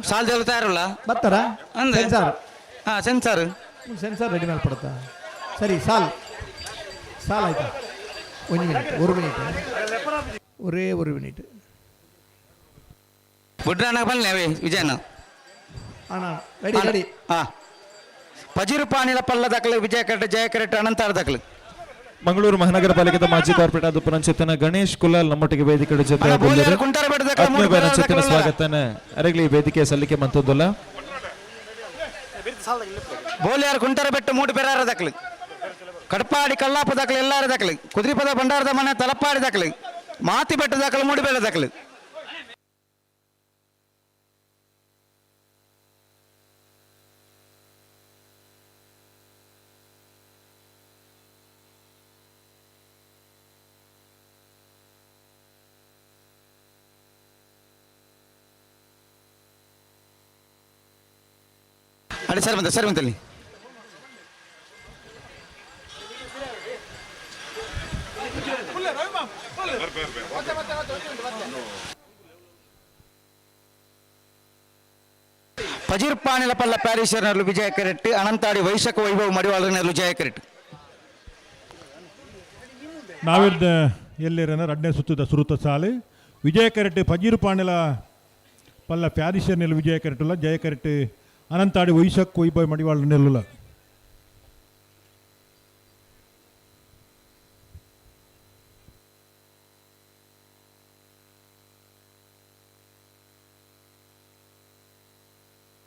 ಸಾಲ್ ದೇವ್ರು ತಯಾರಲ್ಲ ಬರ್ತಾರ ಅಂದ್ರೆ ಸರ್ ಹಾಂ ಸೆನ್ಸಾರ್. Sensor ready ಮಾಡ್ಕೊಡುತ್ತಾ? ಸರಿ, ಸಾಲ್ ಸಾಲ್ ಆಯ್ತಾ? ಒಂದು ಮಿನಿಟ್, ಒಂದು ಮಿನಿಟ್, ಒರೇ ಒಂದು ಮಿನಿಟ್. ಬುಡ್ರಾನ ಬನ್ನಿ ಅವೇ ವಿಜಯನ. ಅಣ್ಣ, ರೆಡಿ ರೆಡಿ. ಹಾಂ, ಪಜಿರು ಪಾನಿಲ ಪಲ್ಲ ದಾಖಲೆ ವಿಜಯ ಕರೆಕ್ಟ್, ಜಯ ಕರೆಕ್ಟ್, ಅನಂತಾರ ದಾಖಲೆ. ಮಂಗಳೂರು ಮಹಾನಗರ ಪಾಲಿಕೆದ ಮಾಜಿ ಕಾರ್ಪೊರೇಟರ್ ಆದ ಪುರಂಚೇತನ ಗಣೇಶ್ ಕುಲಾಲ್ ನಮ್ಮೊಟ್ಟಿಗೆ ವೇದಿಕೆ ಜೊತೆ ಆತ್ಮೀಯ ಸ್ವಾಗತನ ಅರಗಲಿ ವೇದಿಕೆ ಸಲ್ಲಿಕೆ ಮಂತೊಂದುಲ್ಲ. ಬೋಲಿಯಾರ್ ಕುಂಟಾರ ಬೆಟ್ಟು ಮೂಡು ಪೆರಾರ ದಾಖಲೆ, ಕಡಪಾಡಿ ಕಲ್ಲಾಪ ದಾಖಲೆ, ಎಲ್ಲಾರ ದಾಖಲೆ, ಕುದ್ರಿಪದ ಭಂಡಾರದ ಮನೆ ತಲಪಾಡಿ ದಾಖಲೆ, ಮಾತಿ ಬೆಟ್ಟ ದಾಖಲೆ, ಮೂಡಿಬೇಡ ದಾಖಲೆ. ಅಡಿ ಸರ್ ಬಂದ ಸರ್ ಬಂತಲ್ಲಿ. ಪಜೀರ್ಪಾನಿಲ ಪಲ್ಲ ಪ್ಯಾರಿಸರ್ನಲ್ಲೂ ವಿಜಯ ಕರೆಕ್ಟ್, ಅನಂತಾಡಿ ವೈಶಾಖ ವೈಭವ್ ಮಡಿವಾಳನಲ್ಲೂ ಜಯ ಕರೆಕ್ಟ್. ನಾವಿರ್ದ ಎಲ್ಲಿರನ ರಡ್ನೇ ಸುತ್ತದ ಸುರುತ ಸಾಲು ವಿಜಯ ಕರೆಕ್ಟ್, ಪಜೀರ್ಪಾನಿಲ ಪಲ್ಲ ಪ್ಯಾರಿಸರ್ನಲ್ಲಿ ವಿಜಯ ಕರೆಕ್ಟ್, ಜಯ ಕರೆಕ್ಟ್, ಅನಂತಾಡಿ ವೈಶಾಖ ವೈಭವ್ ಮಡಿವಾಳನೆಲ್ಲ.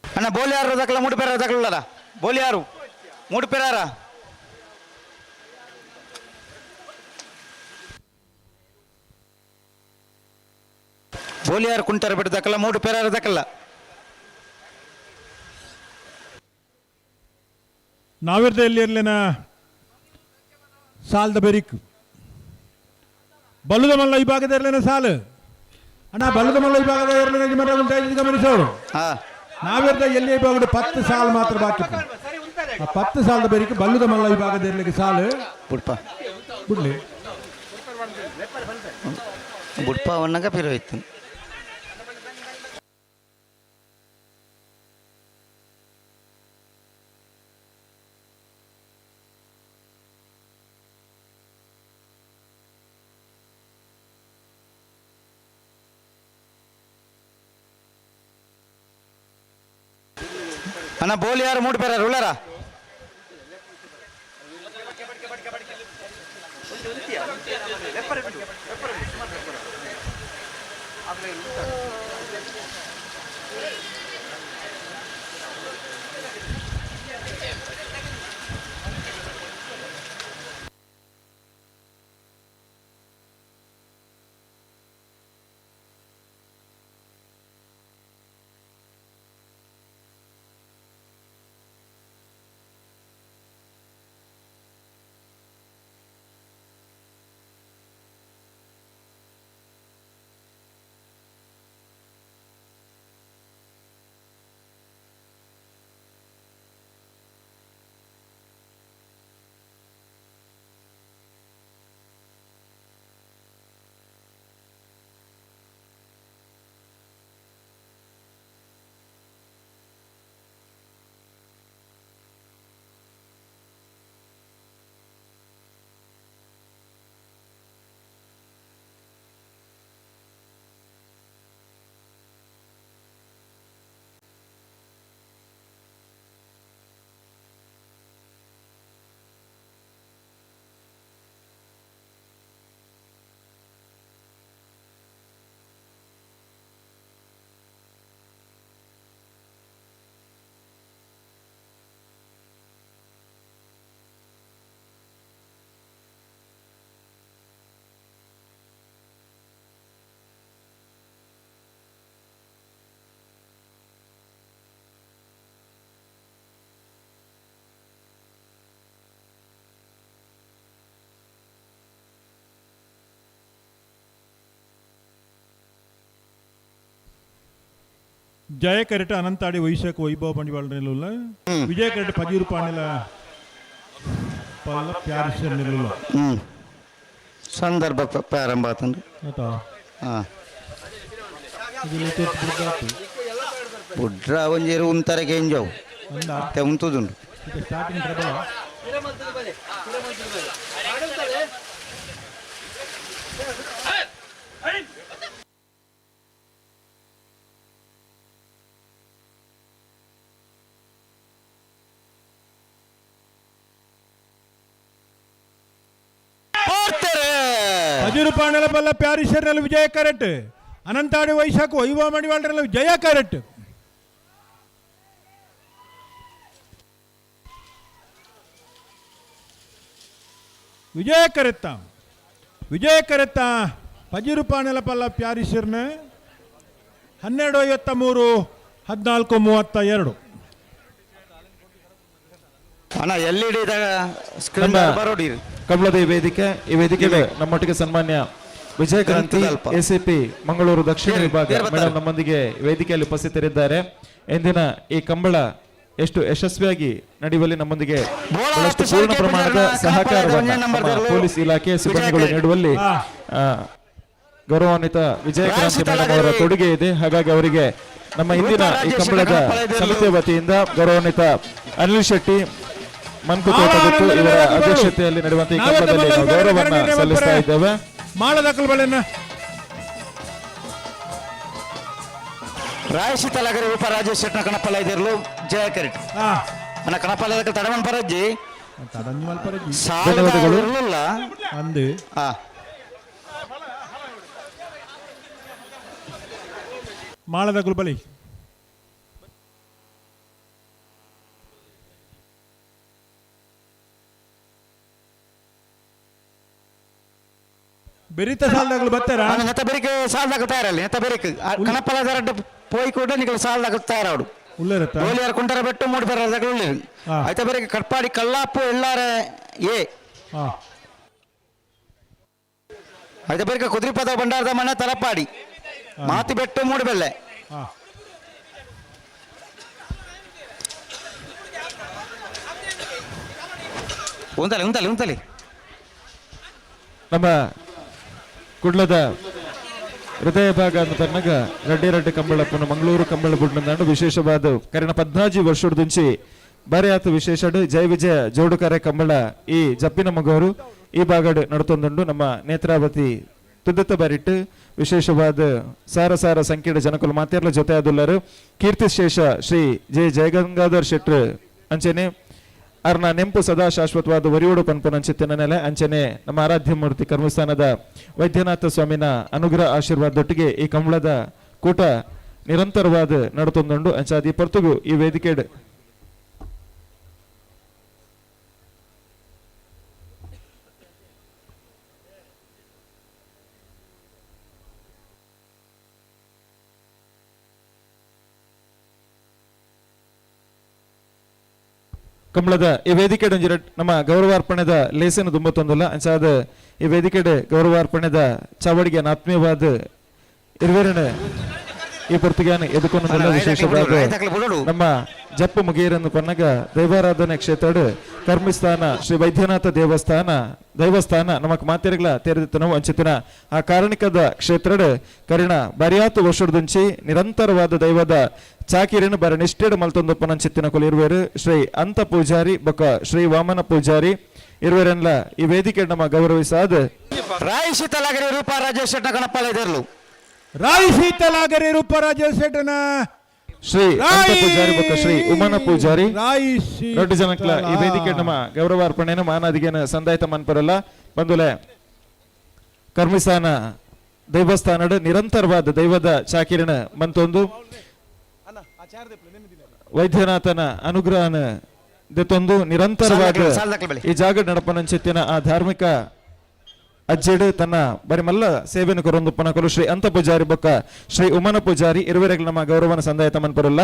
ಅಣ್ಣ ಬೋಲಿಯಾರು ದಾಖಲ ಮೂಡು ಪೇರ ದಾಖಲ, ಬೋಲಿಯಾರು ಮೂಡು ಪೇರಾರ. ಬೋಲಿಯಾರು ಕುಂಟಾರ ಬಿಟ್ಟು ದಾಖಲ ಮೂಡು ಪೇರಾರ ದಾಖಲ. ನಾವಿರ್ದ ಎಲ್ಲಿರ್ಲಿನ ಸಾಲದ ಬೆರಿಕ್ ಬಲ್ಲುದ ಮಲ್ಲ ಈ ಭಾಗದ ಇರ್ಲಿನ ಸಾಲು ಅಣ್ಣ, ಬಲ್ಲದ ಮಲ್ಲ ಈ ಭಾಗದ ಇರ್ಲಿನ ಗಮನಿಸೋರು. ನಾವಿರ್ದ ಎಲ್ಲಿ ಭಾಗದ 10 ಸಾಲು ಮಾತ್ರ ಬಾಕಿ. ಆ 10 ಸಾಲದ ಬೆರಿಕ್ ಬಲ್ಲುದ ಮಲ್ಲ ಈ ಭಾಗದ ಇರ್ಲಿಕ್ಕೆ ಸಾಲು ಬುಡ್ಪ ಬಿಡ್ಲಿ ಬುಡ್ಪ ಒಣ್ಣಗ ಪಿರೋಯ್ತು. ಅಣ್ಣ ಬೋಲಿಯಾರು ಮೂಡು ಪೇರಾರು ಉಳ್ಳಾರ? ಜಯ ಕರೆಟ ಅನಂತಾಡಿ ವೈಶಾಖ ವೈಭವ ಬಂಡಿವಾಳ ನಿಲ್ಲುಲ್ಲ, ವಿಜಯ ಕರೆಟ ಪಜೀರು ಪಾಣಿಲ ಪಲ್ಲ ಪ್ಯಾರಿಸ್ ನಿಲ್ಲುಲ್ಲ. ಸಂದರ್ಭ ಪ್ರಾರಂಭ ಆತಂದ್ರೆ ಬುಡ್ರ ಒಂಜೇರು ಉಂತರಕ್ಕೆ ಎಂಜವು. ಉಂತುದುಂಡು. Starting trouble. ಹಜುರು ಪಾಣಲ ಪಲ್ಲ ಪ್ಯಾರಿಸರ್ನಲ್ಲಿ ವಿಜಯ ಕರೆಕ್ಟ್. ಅನಂತಾಡಿ ವೈಶಾಖ ವೈವಾ ಮಡಿವಾಳರಲ್ಲಿ ಜಯ ಕರೆಕ್ಟ್. ವಿಜಯ ಕರೆತ್ತ ವಿಜಯ ಕರೆತ್ತ ಪಜಿರು ಪಾಣಲ ಪಲ್ಲ ಪ್ಯಾರಿಸರ್ನ 12:53 14:32. ಅಣ್ಣ ಎಲ್ ಇ ಡಿ ಸ್ಕ್ರೀನ್ ಬರೋಡಿ. ಕಮಲದ ಈ ವೇದಿಕೆ, ಈ ವೇದಿಕೆಗೆ ನಮ್ಮೊಟ್ಟಿಗೆ ಸನ್ಮಾನ್ಯ ವಿಜಯ ಕ್ರಾಂತಿ ಎಸಿಪಿ ಮಂಗಳೂರು ದಕ್ಷಿಣ ವಿಭಾಗ ಮೇಡಮ್ ನಮ್ಮೊಂದಿಗೆ ವೇದಿಕೆಯಲ್ಲಿ ಉಪಸ್ಥಿತರಿದ್ದಾರೆ. ಇಂದಿನ ಈ ಕಂಬಳ ಎಷ್ಟು ಯಶಸ್ವಿಯಾಗಿ ನಡೆಯುವಲ್ಲಿ ನಮ್ಮೊಂದಿಗೆ ಬಹಳಷ್ಟು ಪೂರ್ಣ ಪ್ರಮಾಣದ ಸಹಕಾರವನ್ನು ನಮ್ಮ ಪೊಲೀಸ್ ಇಲಾಖೆ ಸಿಬ್ಬಂದಿಗಳು ನೀಡುವಲ್ಲಿ ಗೌರವಾನ್ವಿತ ವಿಜಯ ಕ್ರಾಂತಿ ಮೇಡಮ್ ಅವರ ಕೊಡುಗೆ ಇದೆ. ಹಾಗಾಗಿ ಅವರಿಗೆ ನಮ್ಮ ಇಂದಿನ ಈ ಕಂಬಳದ ಸಮಿತಿಯ ವತಿಯಿಂದ ಗೌರವಾನ್ವಿತ ಅನಿಲ್ ಶೆಟ್ಟಿ ಮನ್ಕು ತೋಟಗುತ್ತು ಇವರ ಅಧ್ಯಕ್ಷತೆಯಲ್ಲಿ ನಡೆಯುವಂತಹ ಈ ಕಂಬಳದಲ್ಲಿ ನಾವು ಗೌರವವನ್ನು ಸಲ್ಲಿಸ್ತಾ ಇದ್ದೇವೆ. ರಾಯಶಿ ತಲಗರಿ ರೂಪ ರಾಜೇಶ್ ಶೆಟ್ನ ಕಣಪಲ್ಲ ಇದಿರಲು ಜಯ ಕರೆಕ್ಟ್. ಅಣ್ಣ ಕಣಪಲ್ಲ ತಡಮನ್ ಪರಜ್ಜಿ ಧನ್ಯವಾದಗಳು. ಅಂದು ಮಾಳದ ಗುಲ್ಬಲಿ ಬೆರಿತ ಸಾಲದಾಗಲು ಬರ್ತಾರ? ನೆತ್ತ ಬೆರಿಕೆ ಸಾಲದಾಗ ತಯಾರಲ್ಲಿ ನೆತ್ತ ಬೆರಿಕೆ ಕಣಪಲ್ಲ ದರಡ್ಡು ಪೋಯಿ ಕೂಡ ನಿಗಲು ಸಾಲದಾಗ ತಯಾರಾಡು. ಉಳ್ಳೇರತ್ತ ಗೋಲಿಯಾರ ಕುಂಟರ ಬೆಟ್ಟು ಮೂಡಿ ಬರೋದಾಗ ಉಳ್ಳೇರು. ಆಯ್ತಾ ಬೆರಿಕೆ ಕಟ್ಪಾಡಿ ಕಲ್ಲಾಪು ಎಲ್ಲಾರೆ ಏ. ಆಯ್ತಾ ಬೆರಿಕೆ ಕುದುರೆಪದ ಭಂಡಾರದ ಮನೆ ತಲಪಾಡಿ ಮಾತಿ ಬೆಟ್ಟು ಮೂಡಿಬೆಲ್ಲೆ. ಉಂತಲಿ ಉಂತಲಿ ಉಂತಲಿ. ನಮ್ಮ ಕುಡ್ಲದ ಹೃದಯ ಭಾಗ ಅಂತ ಪನ್ನಗ ರಡ್ಡಿ ರಡ್ಡಿ ಕಂಬಳಪ್ಪನ ಮಂಗಳೂರು ಕಂಬಳ ಬುಡ್ನಂದಾಂಡು ವಿಶೇಷವಾದ ಕರಿನ 14 ವರ್ಷದಂಚಿ ಬಾರಿ ಆತು ವಿಶೇಷಡು ಜಯ ವಿಜಯ ಜೋಡುಕರೆ ಕಂಬಳ ಈ ಜಪ್ಪಿನ ಮಗವರು ಈ ಭಾಗಡ್ ನಡತೊಂದುಂಡು. ನಮ್ಮ ನೇತ್ರಾವತಿ ತುದ್ದತ್ತ ಬರಿಟ್ಟು ವಿಶೇಷವಾದ ಸಾರ ಸಾರ ಸಂಕೀರ್ಣ ಜನಕುಲ ಮಾತೇರ್ಲ ಜೊತೆ ಆದುಲ್ಲರು ಕೀರ್ತಿಶೇಷ ಶ್ರೀ ಜೆ ಜಯಗಂಗಾಧರ್ ಶೆಟ್ರು ಅಂಚನೆ ಅರ್ನ ನೆಂಪು ಸದಾ ಶಾಶ್ವತವಾದ ಒರಿಯೋಡು ಪನ್ಪುನಂಚಿತ್ತಿನ ನೆಲೆ ಅಂಚನೆ ನಮ್ಮ ಆರಾಧ್ಯ ಮೂರ್ತಿ ಕರ್ಮಸ್ಥಾನದ ವೈದ್ಯನಾಥ ಸ್ವಾಮಿನ ಅನುಗ್ರಹ ಆಶೀರ್ವಾದದೊಟ್ಟಿಗೆ ಈ ಕಂಬಳದ ಕೂಟ ನಿರಂತರವಾದ ನಡತೊಂದುಂಡು. ಅಂಚಾದಿ ಪರ್ತುಗು ಈ ವೇದಿಕೆ ಕಂಬಳದ ಈ ವೇದಿಕೆ ನಮ್ಮ ಗೌರವಾರ್ಪಣೆದ ಲೇಸನ್ನು ತುಂಬತ್ತೊಂದಲ್ಲ ಅಂಚಾದ ಈ ವೇದಿಕೆಡೆ ಗೌರವಾರ್ಪಣೆದ ಚಾವಡಿಗೆ ಆತ್ಮೀಯವಾದ ಇರುವೆರಣ ಈ ಪೊರ್ತುಗಾನ ಎದುಕೊಂಡಲ್ಲ ವಿಶೇಷವಾದ ನಮ್ಮ ಜಪ್ಪು ಮುಗೇರನ್ನು ಪನ್ನಗ ದೈವಾರಾಧನೆ ಕ್ಷೇತ್ರಡ್ ಕರ್ಮಿಸ್ಥಾನ ಶ್ರೀ ವೈದ್ಯನಾಥ ದೇವಸ್ಥಾನ ದೈವಸ್ಥಾನ ನಮಕ್ ಮಾತೆರಗಳ ತೆರೆದಿತ್ತು ನಾವು ಅಂಚಿತಿನ ಆ ಕಾರಣಿಕದ ಕ್ಷೇತ್ರಡ್ ಕರಿಣ ಬರಿಯಾತು ವರ್ಷದಂಚಿ ನಿರಂತರವಾದ ದೈವದ ಚಾಕಿರಿನ ಬರ ನಿಷ್ಠೆಡ್ ಮಲ್ತೊಂದಪ್ಪನಂಚಿತ್ತಿನ ಕೊಲು ಇರುವೆರು ಶ್ರೀ ಅಂತ ಪೂಜಾರಿ ಬೊಕ್ಕ ಶ್ರೀ ವಾಮನ ಪೂಜಾರಿ ಇರುವೆರೆನ್ಲ ಈ ವೇದಿಕೆ ನಮ್ಮ ಗೌರವಿಸಾದ ರಾಯಿ ಶೀತಲಾಗರಿ ರೂಪ ರಾಜೇಶ್ ಶೆಟ್ನ ಕಣಪಾಲ ಇದಿರಲು ರಾಯಿ ಶೀತಲಾಗರಿ ರೂಪ ರಾಜೇಶ್ ಶೆಟ್ಟನ ಶ್ರೀ ಅಂತ ಪೂಜಾರಿ ಬೊಕ್ಕ ಶ್ರೀ ಉಮನ ಪೂಜಾರಿ ರೊಡ್ಡು ಜನಕ್ಲ ಈ ವೇದಿಕೆ ನಮ್ಮ ಗೌರವಾರ್ಪಣೆಯನ್ನು ಮಾನಾದಿಗೆನ ಸಂದಾಯಿತ ಮನ್ಪರಲ್ಲ ಬಂದುಲೆ ಕರ್ಮಿಸ್ಥಾನ ದೇವಸ್ಥಾನಡ್ ನಿರಂತರವಾದ ದೈವದ ಚಾಕಿರಿನ ಮಂತೊಂದು ವೈದ್ಯನಾಥನ ಅನುಗ್ರಹನ ದೆತ್ತೊಂದು ನಿರಂತರವಾದ ಈ ಜಾಗ ನಡಪನಂಚಿತ್ತಿನ ಆ ಧಾರ್ಮಿಕ ಅಜ್ಜೆಡು ತನ್ನ ಬರಿಮಲ್ಲ ಸೇವೆಯನ್ನು ಕೊರೊಂದು ಪನಕಲು ಶ್ರೀ ಅಂತ ಪೂಜಾರಿ ಬೊಕ್ಕ ಶ್ರೀ ಉಮನ ಪೂಜಾರಿ ಇರುವೆರೆಗಳ ನಮ್ಮ ಗೌರವನ ಸಂದಾಯ ಮನ್ಪರಲ್ಲ.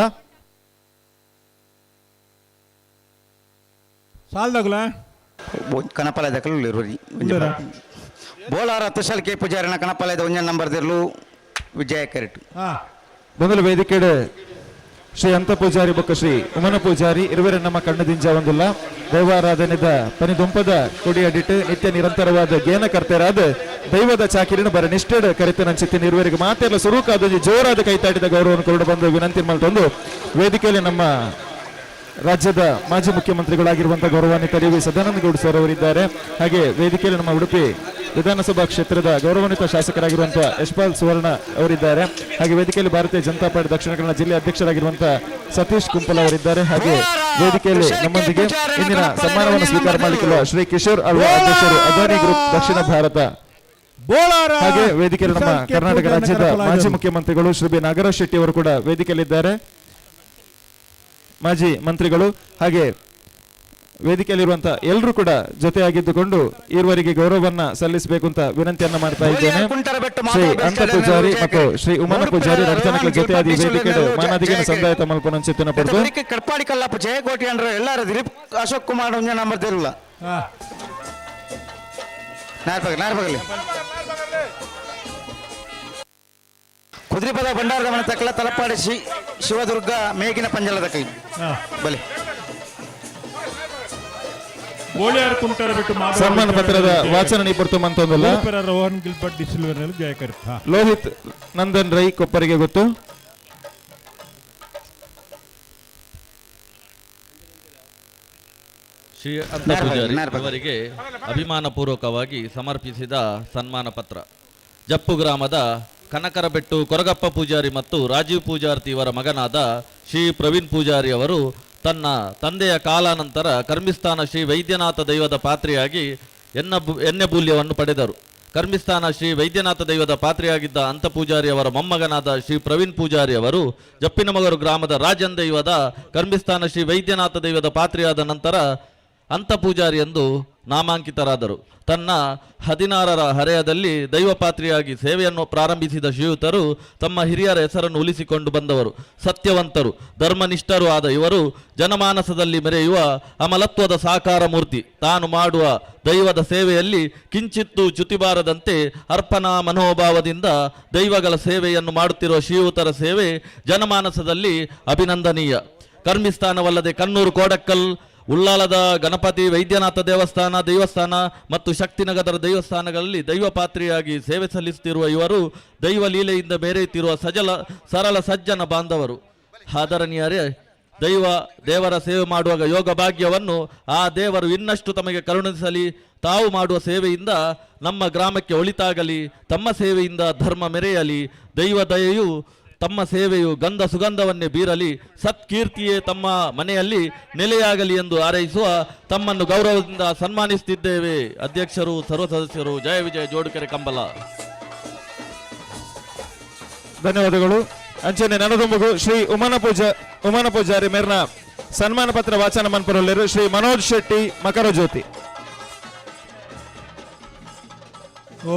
ಸಾಲ್ದಾಗುಲ ಕಣಪಾಲ ಬೋಳಾರ ತುಷಾಲ್ ಕೆ ಪೂಜಾರಿನ ಕಣಪಾಲದ ಒಂಜನ್ ನಂಬರ್ ದಿರ್ಲು ವಿಜಯ ಕರೆಕ್ಟ್. ಮೊದಲ ವೇದಿಕೆಡೆ ಶ್ರೀ ಅಂತ ಪೂಜಾರಿ ಬೊಕ್ಕ ಶ್ರೀ ಉಮನ ಪೂಜಾರಿ ಇರುವರೆ ನಮ್ಮ ಕಣ್ಣದಿಂಜ ಒಂದಿಲ್ಲ ದೈವಾರಾಧನೆದ ಪನಿದೊಂಪದ ಕೊಡಿ ಅಡಿಟ್ಟು ನಿತ್ಯ ನಿರಂತರವಾದ ಗೇನಕರ್ತರಾದ ದೈವದ ಚಾಕಿರಿನ ಬರ ನಿಷ್ಠೆಡ್ ಕರಿತನಂಚಿತ್ತಿನ ಇರುವರಿಗೆ ಮಾತೆಲ್ಲ ಸುರುಕಾದ ಜೋರಾದ ಕೈತಾಟಿದ ಗೌರವವನ್ನು ಕೊರಡು ಬಂದು ವಿನಂತಿ ಮಾಡ್ತೊಂದು ವೇದಿಕೆಯಲ್ಲಿ ನಮ್ಮ ರಾಜ್ಯದ ಮಾಜಿ ಮುಖ್ಯಮಂತ್ರಿಗಳಾಗಿರುವಂತಹ ಗೌರವಾನ್ವಿತ D V Sadananda Gowda sir ಅವರಿದ್ದಾರೆ. ಹಾಗೆ ವೇದಿಕೆಯಲ್ಲಿ ನಮ್ಮ ಉಡುಪಿ ವಿಧಾನಸಭಾ ಕ್ಷೇತ್ರದ ಗೌರವಾನ್ವಿತ ಶಾಸಕರಾಗಿರುವಂತಹ ಯಶ್ಪಾಲ್ ಸುವರ್ಣ ಅವರಿದ್ದಾರೆ. ಹಾಗೆ ವೇದಿಕೆಯಲ್ಲಿ ಭಾರತೀಯ ಜನತಾ ಪಾರ್ಟಿ ದಕ್ಷಿಣ ಕನ್ನಡ ಜಿಲ್ಲೆ ಅಧ್ಯಕ್ಷರಾಗಿರುವಂತಹ ಸತೀಶ್ ಕುಂಪಲ ಅವರಿದ್ದಾರೆ. ಹಾಗೆ ವೇದಿಕೆಯಲ್ಲಿ ನಮ್ಮೊಂದಿಗೆ ಇಂದಿನ ಸನ್ಮಾನವನ್ನು ಸ್ವೀಕಾರ ಮಾಡಲಿಕ್ಕಿರುವ ಶ್ರೀ ಕಿಶೋರ್ ಅಳ್ವ, ಅಧ್ಯಕ್ಷರು, ಅದಾನಿ ಗ್ರೂಪ್ ದಕ್ಷಿಣ ಭಾರತ. ಹಾಗೆ ವೇದಿಕೆಯಲ್ಲಿ ನಮ್ಮ ಕರ್ನಾಟಕ ರಾಜ್ಯದ ಮಾಜಿ ಮುಖ್ಯಮಂತ್ರಿಗಳು ಶ್ರೀ ಬಿ ನಾಗರಾಜ್ ಶೆಟ್ಟಿ ಅವರು ಕೂಡ ವೇದಿಕೆಯಲ್ಲಿದ್ದಾರೆ, ಮಾಜಿ ಮಂತ್ರಿಗಳು. ಹಾಗೆ ವೇದಿಕೆಯಲ್ಲಿರುವಂತಹ ಎಲ್ಲರೂ ಕೂಡ ಜೊತೆಯಾಗಿದ್ದುಕೊಂಡು ಈವರೆಗೆ ಗೌರವವನ್ನ ಸಲ್ಲಿಸಬೇಕು ಅಂತ ವಿನಂತಿಯನ್ನ ಮಾಡ್ತಾ ಇದ್ದೇನೆ. ಶ್ರೀ ಅಂತ ಪೂಜಾರಿ ಮತ್ತು ಶ್ರೀ ಉಮಾನ ಪೂಜಾರಿ ರಡ್ಜನಕಲ ಜೊತೆಯಾಗಿ ವೇದಿಕೆ ಮಾನಾದಿಗೆ ಸಂದಾಯ ತಮಲ್ಪನಂಚಿತನ ಪಡೆದು ಕಡ್ಪಾಡಿ ಕಲ್ಲಪ್ಪ ಜಯಕೋಟಿ ಅಂದ್ರೆ ಎಲ್ಲಾರು ದಿಲೀಪ್ ಅಶೋಕ್ ಕುಮಾರ್ ಒಂಜ ನಂಬರ್ ತಿರುಲ್ಲ ನಾರ್ಪಗಲಿ ಕುದ್ರಿಪದ ಭಂಡಾರದ ಮನೆ ತಕ್ಕಲ ತಲಪಾಡಿ ಶಿವದುರ್ಗ ಮೇಗಿನ ಪಂಜಲದ ಕೈ ಬಲಿ ಗೋಳಿಯಾರ್ ಕುಂಟರ ಬಿಟ್ಟು ಮಾಧವ ಸನ್ಮಾನ ಪತ್ರದ ವಾಚನ ನಿಪುರ್ತು ಮಂತೊಂದಲ್ಲ. ರೋಹನ್ ಗಿಲ್ಬರ್ಟ್ ಡಿಸಿಲ್ವರ್ನಲ್ಲಿ ಜಯಕರ್. ಲೋಹಿತ್ ನಂದನ್ ರೈ ಕೊಪ್ಪರಿಗೆ ಗೊತ್ತು. ಶ್ರೀ ಅಂತ ಪೂಜಾರಿ ಅವರಿಗೆ ಅಭಿಮಾನಪೂರ್ವಕವಾಗಿ ಸಮರ್ಪಿಸಿದ ಸನ್ಮಾನ ಪತ್ರ. ಜಪ್ಪು ಗ್ರಾಮದ ಕನಕರಬೆಟ್ಟು ಕೊರಗಪ್ಪ ಪೂಜಾರಿ ಮತ್ತು ರಾಜೀವ್ ಪೂಜಾರ್ತಿ ಇವರ ಮಗನಾದ ಶ್ರೀ ಪ್ರವೀಣ್ ಪೂಜಾರಿ ಅವರು ತನ್ನ ತಂದೆಯ ಕಾಲಾನಂತರ ಕರ್ಮಿಸ್ಥಾನ ಶ್ರೀ ವೈದ್ಯನಾಥ ದೈವದ ಪಾತ್ರೆಯಾಗಿ ಎಣ್ಣೆಬೂಲ್ಯವನ್ನು ಪಡೆದರು. ಕರ್ಮಿಸ್ಥಾನ ಶ್ರೀ ವೈದ್ಯನಾಥ ದೈವದ ಪಾತ್ರೆಯಾಗಿದ್ದ ಅಂತ ಪೂಜಾರಿ ಅವರ ಮೊಮ್ಮಗನಾದ ಶ್ರೀ ಪ್ರವೀಣ್ ಪೂಜಾರಿ ಅವರು ಜಪ್ಪಿನಮಗರು ಗ್ರಾಮದ ರಾಜನ್ ದೈವದ ಕರ್ಮಿಸ್ಥಾನ ಶ್ರೀ ವೈದ್ಯನಾಥ ದೈವದ ಪಾತ್ರೆಯಾದ ನಂತರ ಅಂತ ಪೂಜಾರಿ ಎಂದು ನಾಮಾಂಕಿತರಾದರು. ತನ್ನ 16ರ ಹರೆಯದಲ್ಲಿ ದೈವಪಾತ್ರಿಯಾಗಿ ಸೇವೆಯನ್ನು ಪ್ರಾರಂಭಿಸಿದ ಶ್ರೀಯುತರು ತಮ್ಮ ಹಿರಿಯರ ಹೆಸರನ್ನು ಉಳಿಸಿಕೊಂಡು ಬಂದವರು. ಸತ್ಯವಂತರು, ಧರ್ಮನಿಷ್ಠರು ಆದ ಇವರು ಜನಮಾನಸದಲ್ಲಿ ಮೆರೆಯುವ ಅಮಲತ್ವದ ಸಾಕಾರ ಮೂರ್ತಿ. ತಾನು ಮಾಡುವ ದೈವದ ಸೇವೆಯಲ್ಲಿ ಕಿಂಚಿತ್ತೂ ಚ್ಯುತಿಬಾರದಂತೆ ಅರ್ಪಣಾ ಮನೋಭಾವದಿಂದ ದೈವಗಳ ಸೇವೆಯನ್ನು ಮಾಡುತ್ತಿರುವ ಶ್ರೀಯುತರ ಸೇವೆ ಜನಮಾನಸದಲ್ಲಿ ಅಭಿನಂದನೀಯ. ಕರ್ಮಿಸ್ಥಾನವಲ್ಲದೆ ಕನ್ನೂರು, ಕೋಡಕ್ಕಲ್, ಉಳ್ಳಾಲದ ಗಣಪತಿ ವೈದ್ಯನಾಥ ದೇವಸ್ಥಾನ ಮತ್ತು ಶಕ್ತಿನಗರದ ದೇವಸ್ಥಾನಗಳಲ್ಲಿ ದೈವಪಾತ್ರಿಯಾಗಿ ಸೇವೆ ಸಲ್ಲಿಸುತ್ತಿರುವ ಇವರು ದೈವ ಲೀಲೆಯಿಂದ ಮೇರೆಯುತ್ತಿರುವ ಸರಳ ಸಜ್ಜನ ಬಾಂಧವರು. ಆದರಣೀಯರೇ, ದೇವರ ಸೇವೆ ಮಾಡುವಾಗ ಯೋಗ ಭಾಗ್ಯವನ್ನು ಆ ದೇವರು ಇನ್ನಷ್ಟು ತಮಗೆ ಕರುಣಿಸಲಿ. ತಾವು ಮಾಡುವ ಸೇವೆಯಿಂದ ನಮ್ಮ ಗ್ರಾಮಕ್ಕೆ ಒಳಿತಾಗಲಿ, ತಮ್ಮ ಸೇವೆಯಿಂದ ಧರ್ಮ ಮೆರೆಯಲಿ, ದೈವ ದಯೆಯು ತಮ್ಮ ಸೇವೆಯು ಗಂಧ ಸುಗಂಧವನ್ನೇ ಬೀರಲಿ, ಸತ್ಕೀರ್ತಿಯೇ ತಮ್ಮ ಮನೆಯಲ್ಲಿ ನೆಲೆಯಾಗಲಿ ಎಂದು ಹಾರೈಸುವ ತಮ್ಮನ್ನು ಗೌರವದಿಂದ ಸನ್ಮಾನಿಸುತ್ತಿದ್ದೇವೆ. ಅಧ್ಯಕ್ಷರು, ಸರ್ವ ಸದಸ್ಯರು, ಜಯ ವಿಜಯ ಜೋಡುಕೆರೆ ಕಂಬಲ. ಧನ್ಯವಾದಗಳು. ಅಂಚನೆ ನನದೊಂಬಗು ಶ್ರೀ ಉಮಾನ ಪೂಜಾರಿ ಮೇರ್ನ ಸನ್ಮಾನ ಪತ್ರ ವಾಚನ ಮನ್ಪುರಲ್ಲಿರು ಶ್ರೀ ಮನೋಜ್ ಶೆಟ್ಟಿ ಮಕರ ಜ್ಯೋತಿ. ಓ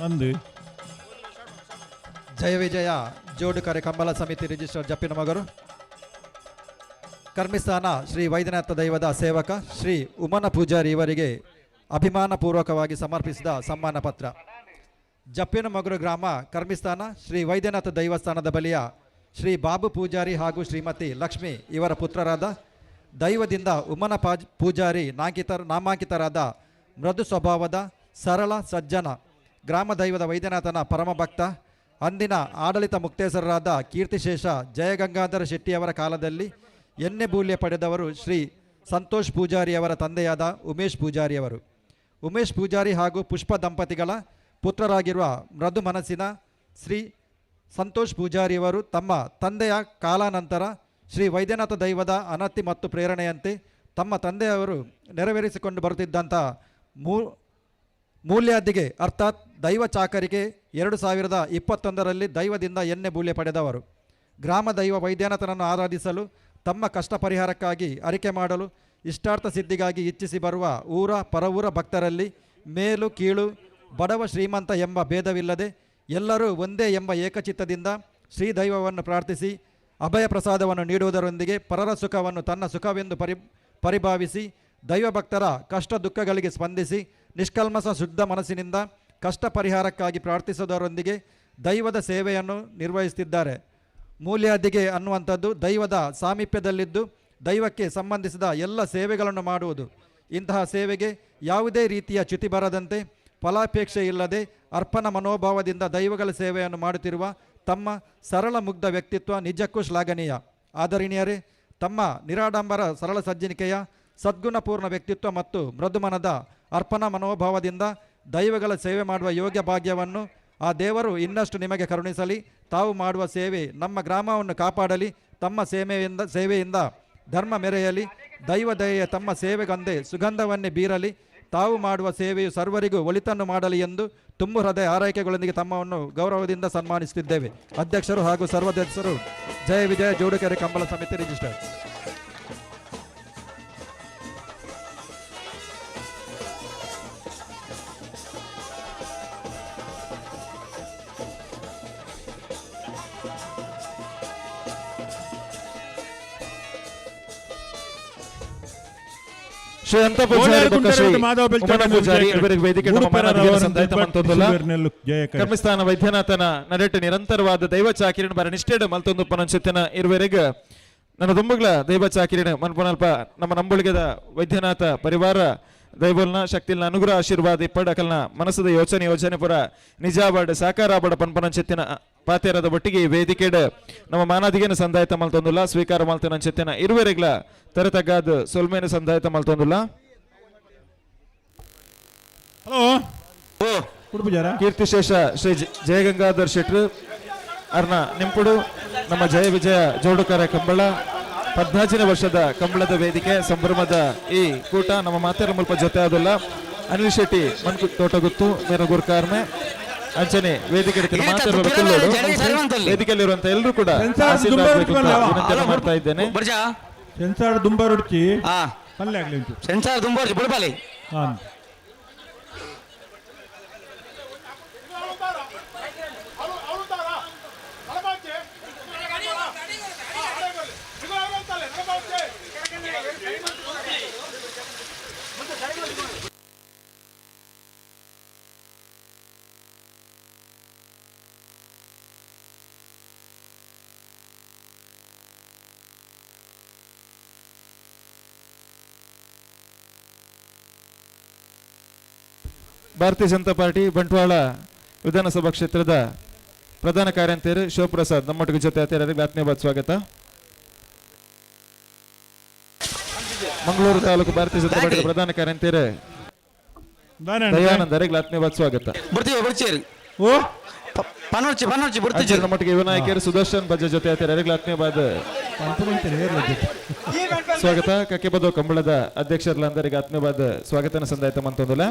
ಅಂದು ಜಯ ವಿಜಯ ಜೋಡುಕರೆ ಕಂಬಳ ಸಮಿತಿ ರಿಜಿಸ್ಟರ್ ಜಪ್ಪಿನಮಗರು ಕರ್ಮಿಸ್ಥಾನ ಶ್ರೀ ವೈದ್ಯನಾಥ ದೈವದ ಸೇವಕ ಶ್ರೀ ಉಮನ ಪೂಜಾರಿ ಇವರಿಗೆ ಅಭಿಮಾನಪೂರ್ವಕವಾಗಿ ಸಮರ್ಪಿಸಿದ ಸನ್ಮಾನ ಪತ್ರ. ಜಪ್ಪಿನಮಗರು ಗ್ರಾಮ ಕರ್ಮಿಸ್ಥಾನ ಶ್ರೀ ವೈದ್ಯನಾಥ ದೈವಸ್ಥಾನದ ಬಳಿಯ ಶ್ರೀ ಬಾಬು ಪೂಜಾರಿ ಹಾಗೂ ಶ್ರೀಮತಿ ಲಕ್ಷ್ಮಿ ಇವರ ಪುತ್ರರಾದ ದೈವದಿಂದ ಉಮನ ಪೂಜಾರಿ ನಾಮಾಂಕಿತರಾದ ಮೃದು ಸ್ವಭಾವದ ಸರಳ ಸಜ್ಜನ ಗ್ರಾಮ ದೈವದ ವೈದ್ಯನಾಥನ ಪರಮಭಕ್ತ ಅಂದಿನ ಆಡಳಿತ ಮುಕ್ತೇಸರರಾದ ಕೀರ್ತಿಶೇಷ ಜಯಗಂಗಾಧರ ಶೆಟ್ಟಿಯವರ ಕಾಲದಲ್ಲಿ ಎಣ್ಣೆಬೂಲ್ಯ ಪಡೆದವರು ಶ್ರೀ ಸಂತೋಷ್ ಪೂಜಾರಿಯವರ ತಂದೆಯಾದ ಉಮೇಶ್ ಪೂಜಾರಿಯವರು. ಉಮೇಶ್ ಪೂಜಾರಿ ಹಾಗೂ ಪುಷ್ಪ ದಂಪತಿಗಳ ಪುತ್ರರಾಗಿರುವ ಮೃದು ಮನಸ್ಸಿನ ಶ್ರೀ ಸಂತೋಷ್ ಪೂಜಾರಿಯವರು ತಮ್ಮ ತಂದೆಯ ಕಾಲಾನಂತರ ಶ್ರೀ ವೈದ್ಯನಾಥ ದೈವದ ಅನತಿ ಮತ್ತು ಪ್ರೇರಣೆಯಂತೆ ತಮ್ಮ ತಂದೆಯವರು ನೆರವೇರಿಸಿಕೊಂಡು ಬರುತ್ತಿದ್ದಂಥ ಮೂಲ್ಯಾದಿಗೆ ಅರ್ಥಾತ್ ದೈವ ಚಾಕರಿಗೆ 2021ರಲ್ಲಿ ದೈವದಿಂದ ಎಣ್ಣೆ ಬೂಲ್ಯ ಪಡೆದವರು. ಗ್ರಾಮ ದೈವ ವೈದ್ಯನಾಥನನ್ನು ಆರಾಧಿಸಲು, ತಮ್ಮ ಕಷ್ಟ ಪರಿಹಾರಕ್ಕಾಗಿ ಅರಿಕೆ ಮಾಡಲು, ಇಷ್ಟಾರ್ಥ ಸಿದ್ಧಿಗಾಗಿ ಇಚ್ಛಿಸಿ ಬರುವ ಊರ ಪರವೂರ ಭಕ್ತರಲ್ಲಿ ಮೇಲು ಕೀಳು, ಬಡವ ಶ್ರೀಮಂತ ಎಂಬ ಭೇದವಿಲ್ಲದೆ ಎಲ್ಲರೂ ಒಂದೇ ಎಂಬ ಏಕಚಿತ್ತದಿಂದ ಶ್ರೀ ದೈವವನ್ನು ಪ್ರಾರ್ಥಿಸಿ ಅಭಯ ಪ್ರಸಾದವನ್ನು ನೀಡುವುದರೊಂದಿಗೆ ಪರರ ಸುಖವನ್ನು ತನ್ನ ಸುಖವೆಂದು ಪರಿಭಾವಿಸಿ ದೈವಭಕ್ತರ ಕಷ್ಟ ದುಃಖಗಳಿಗೆ ಸ್ಪಂದಿಸಿ ನಿಷ್ಕಲ್ಮಸ ಶುದ್ಧ ಮನಸ್ಸಿನಿಂದ ಕಷ್ಟ ಪರಿಹಾರಕ್ಕಾಗಿ ಪ್ರಾರ್ಥಿಸುವುದರೊಂದಿಗೆ ದೈವದ ಸೇವೆಯನ್ನು ನಿರ್ವಹಿಸುತ್ತಿದ್ದಾರೆ. ಮೂಲ್ಯಾದಿಗೆ ಅನ್ನುವಂಥದ್ದು ದೈವದ ಸಾಮೀಪ್ಯದಲ್ಲಿದ್ದು ದೈವಕ್ಕೆ ಸಂಬಂಧಿಸಿದ ಎಲ್ಲ ಸೇವೆಗಳನ್ನು ಮಾಡುವುದು. ಇಂತಹ ಸೇವೆಗೆ ಯಾವುದೇ ರೀತಿಯ ಚ್ಯುತಿ ಬರದಂತೆ ಫಲಾಪೇಕ್ಷೆ ಇಲ್ಲದೆ ಅರ್ಪಣ ಮನೋಭಾವದಿಂದ ದೈವಗಳ ಸೇವೆಯನ್ನು ಮಾಡುತ್ತಿರುವ ತಮ್ಮ ಸರಳ ಮುಗ್ಧ ವ್ಯಕ್ತಿತ್ವ ನಿಜಕ್ಕೂ ಶ್ಲಾಘನೀಯ. ಆದರಣೀಯರೇ, ತಮ್ಮ ನಿರಾಡಂಬರ ಸರಳ ಸಜ್ಜನಿಕೆಯ ಸದ್ಗುಣಪೂರ್ಣ ವ್ಯಕ್ತಿತ್ವ ಮತ್ತು ಮೃದುಮನದ ಅರ್ಪಣಾ ಮನೋಭಾವದಿಂದ ದೈವಗಳ ಸೇವೆ ಮಾಡುವ ಯೋಗ್ಯ ಭಾಗ್ಯವನ್ನು ಆ ದೇವರು ಇನ್ನಷ್ಟು ನಿಮಗೆ ಕರುಣಿಸಲಿ. ತಾವು ಮಾಡುವ ಸೇವೆ ನಮ್ಮ ಗ್ರಾಮವನ್ನು ಕಾಪಾಡಲಿ, ತಮ್ಮ ಸೇವೆಯಿಂದ ಧರ್ಮ ಮೆರೆಯಲಿ, ದೈವ ದಯೆಯ ತಮ್ಮ ಸೇವೆಗಂದೇ ಸುಗಂಧವನ್ನೇ ಬೀರಲಿ, ತಾವು ಮಾಡುವ ಸೇವೆಯು ಸರ್ವರಿಗೂ ಒಳಿತನ್ನು ಮಾಡಲಿ ಎಂದು ತುಂಬು ಹೃದಯ ಆರೈಕೆಗಳೊಂದಿಗೆ ತಮ್ಮವನ್ನು ಗೌರವದಿಂದ ಸನ್ಮಾನಿಸುತ್ತಿದ್ದೇವೆ. ಅಧ್ಯಕ್ಷರು ಹಾಗೂ ಸರ್ವದಸ್ಯರು ಜಯ ವಿಜಯ ಜೋಡುಕೆರೆ ಕಂಬಳ ಸಮಿತಿ ರಿಜಿಸ್ಟರ್. ಶ್ರೀ ಅಂತ ಪೂಜಾರಿ ಬೊಕ್ಕ ಶ್ರೀ ಉಮನ ಪೂಜಾರಿ ಇವರಿಗೆ ವೇದಿಕೆ ಕರ್ಮಸ್ಥಾನ ವೈದ್ಯನಾಥನ ನಡೆಟ ನಿರಂತರವಾದ ದೈವ ಚಾಕಿರಿನ ಬರ ನಿಷ್ಠೆಡ್ ಮಲ್ತೊಂದು ಪನಂಚಿತ್ತಿನ ಇರುವರೆಗೆ ನನ್ನ ದುಂಬುಗಳ ದೈವ ಚಾಕಿರಿನ ಮನ್ಪನಲ್ಪ ನಮ್ಮ ನಂಬುಳಿಗದ ವೈದ್ಯನಾಥ ಪರಿವಾರ ದೈವಲ್ನ ಶಕ್ತಿಲ್ನ ಅನುಗ್ರಹ ಆಶೀರ್ವಾದ ಇಪ್ಪಡಕಲ್ನ ಮನಸ್ಸದ ಯೋಚನೆ ಯೋಜನೆ ಪುರ ನಿಜಾಬಾಡ್ ಸಾಕಾರಾಬಡ ಪನ್ಪನಂಚಿತ್ತಿನ ಪಾತೇರದ ಒಟ್ಟಿಗೆ ಈ ವೇದಿಕೆಡ್ ನಮ್ಮ ಮಾನಾದಿಗೇನ ಸಂದಾಯತ ಮಲ್ತೊಂದುಲ್ಲ ಸ್ವೀಕಾರ ಮಲ್ತನಂಚಿತ್ತಿನ ಇರುವರೆಗ್ಲ ತರತಗ್ಗಾದ ಸೊಲ್ಮೇನ ಸಂದಾಯತ ಮಲ್ತೊಂದುಲ್ಲ. ಹಲೋ ಕೀರ್ತಿಶೇಷ ಶ್ರೀ ಜಯಗಂಗಾಧರ್ ಶೆಟ್ರು ಅರ್ನ ನಿಂಪುಡು ನಮ್ಮ ಜಯ ವಿಜಯ ಜೋಡುಕರ ಕಂಬಳ 14ನೇ ವರ್ಷದ ಕಂಬಳದ ವೇದಿಕೆ ಸಂಭ್ರಮದ ಈ ಕೂಟ ನಮ್ಮ ಮಾತೆರ ಮುಲ್ಪ ಜೊತೆ ಆದಲ್ಲ ಅನಿಲ್ ಶೆಟ್ಟಿ ಮನ್ಕು ತೋಟಗುತ್ತು ಮೇರ ಗುರ್ಕಾರ್ಮೆ ಅಂಚನೆ ವೇದಿಕೆ ವೇದಿಕೆಯಲ್ಲಿರುವಂತ ಎಲ್ಲರೂ ಕೂಡ ವಿನಂತಿಯನ್ನು ಮಾಡ್ತಾ ಇದ್ದೇನೆ. ಸೆನ್ಸಾರ್ ದುಂಬಾರುಡ್ಚಿ ಸೆನ್ಸಾರ್ ದುಂಬಾರುಡ್ಚಿ ಬುಡಪಾಲಿ. ಭಾರತೀಯ ಜನತಾ ಪಾರ್ಟಿ ಬಂಟ್ವಾಳ ವಿಧಾನಸಭಾ ಕ್ಷೇತ್ರದ ಪ್ರಧಾನ ಕಾರ್ಯಂತರು ಶಿವಪ್ರಸಾದ್ ನಮ್ಮೊಟ್ಟಿಗೆ ಜೊತೆ ಆತ್ಮೀಯವಾದ ಸ್ವಾಗತ. ಮಂಗಳೂರು ತಾಲೂಕು ಭಾರತೀಯ ಜನತಾ ಪಾರ್ಟಿ ಪ್ರಧಾನ ಕಾರ್ಯಂತರು ದಯಾನಂದ ಆತ್ಮೀಯವಾದ ಸ್ವಾಗತ. ನಮ್ಮೊಟ್ಟಿಗೆ ಯುವ ನಾಯಕರು ಸುದರ್ಶನ್ ಬಜ್ಜೆ ಜೊತೆ ಆತ್ಮೀಯವಾದ ಸ್ವಾಗತ. ಕಕ್ಕೆಬದು ಕಂಬಳದ ಅಧ್ಯಕ್ಷರ್ಲಂದರಿಗೆ ಆತ್ಮೀಯವಾದ ಸ್ವಾಗತನ ಸಂದಾಯ್ತ ಮಂತೊಂದುಲ.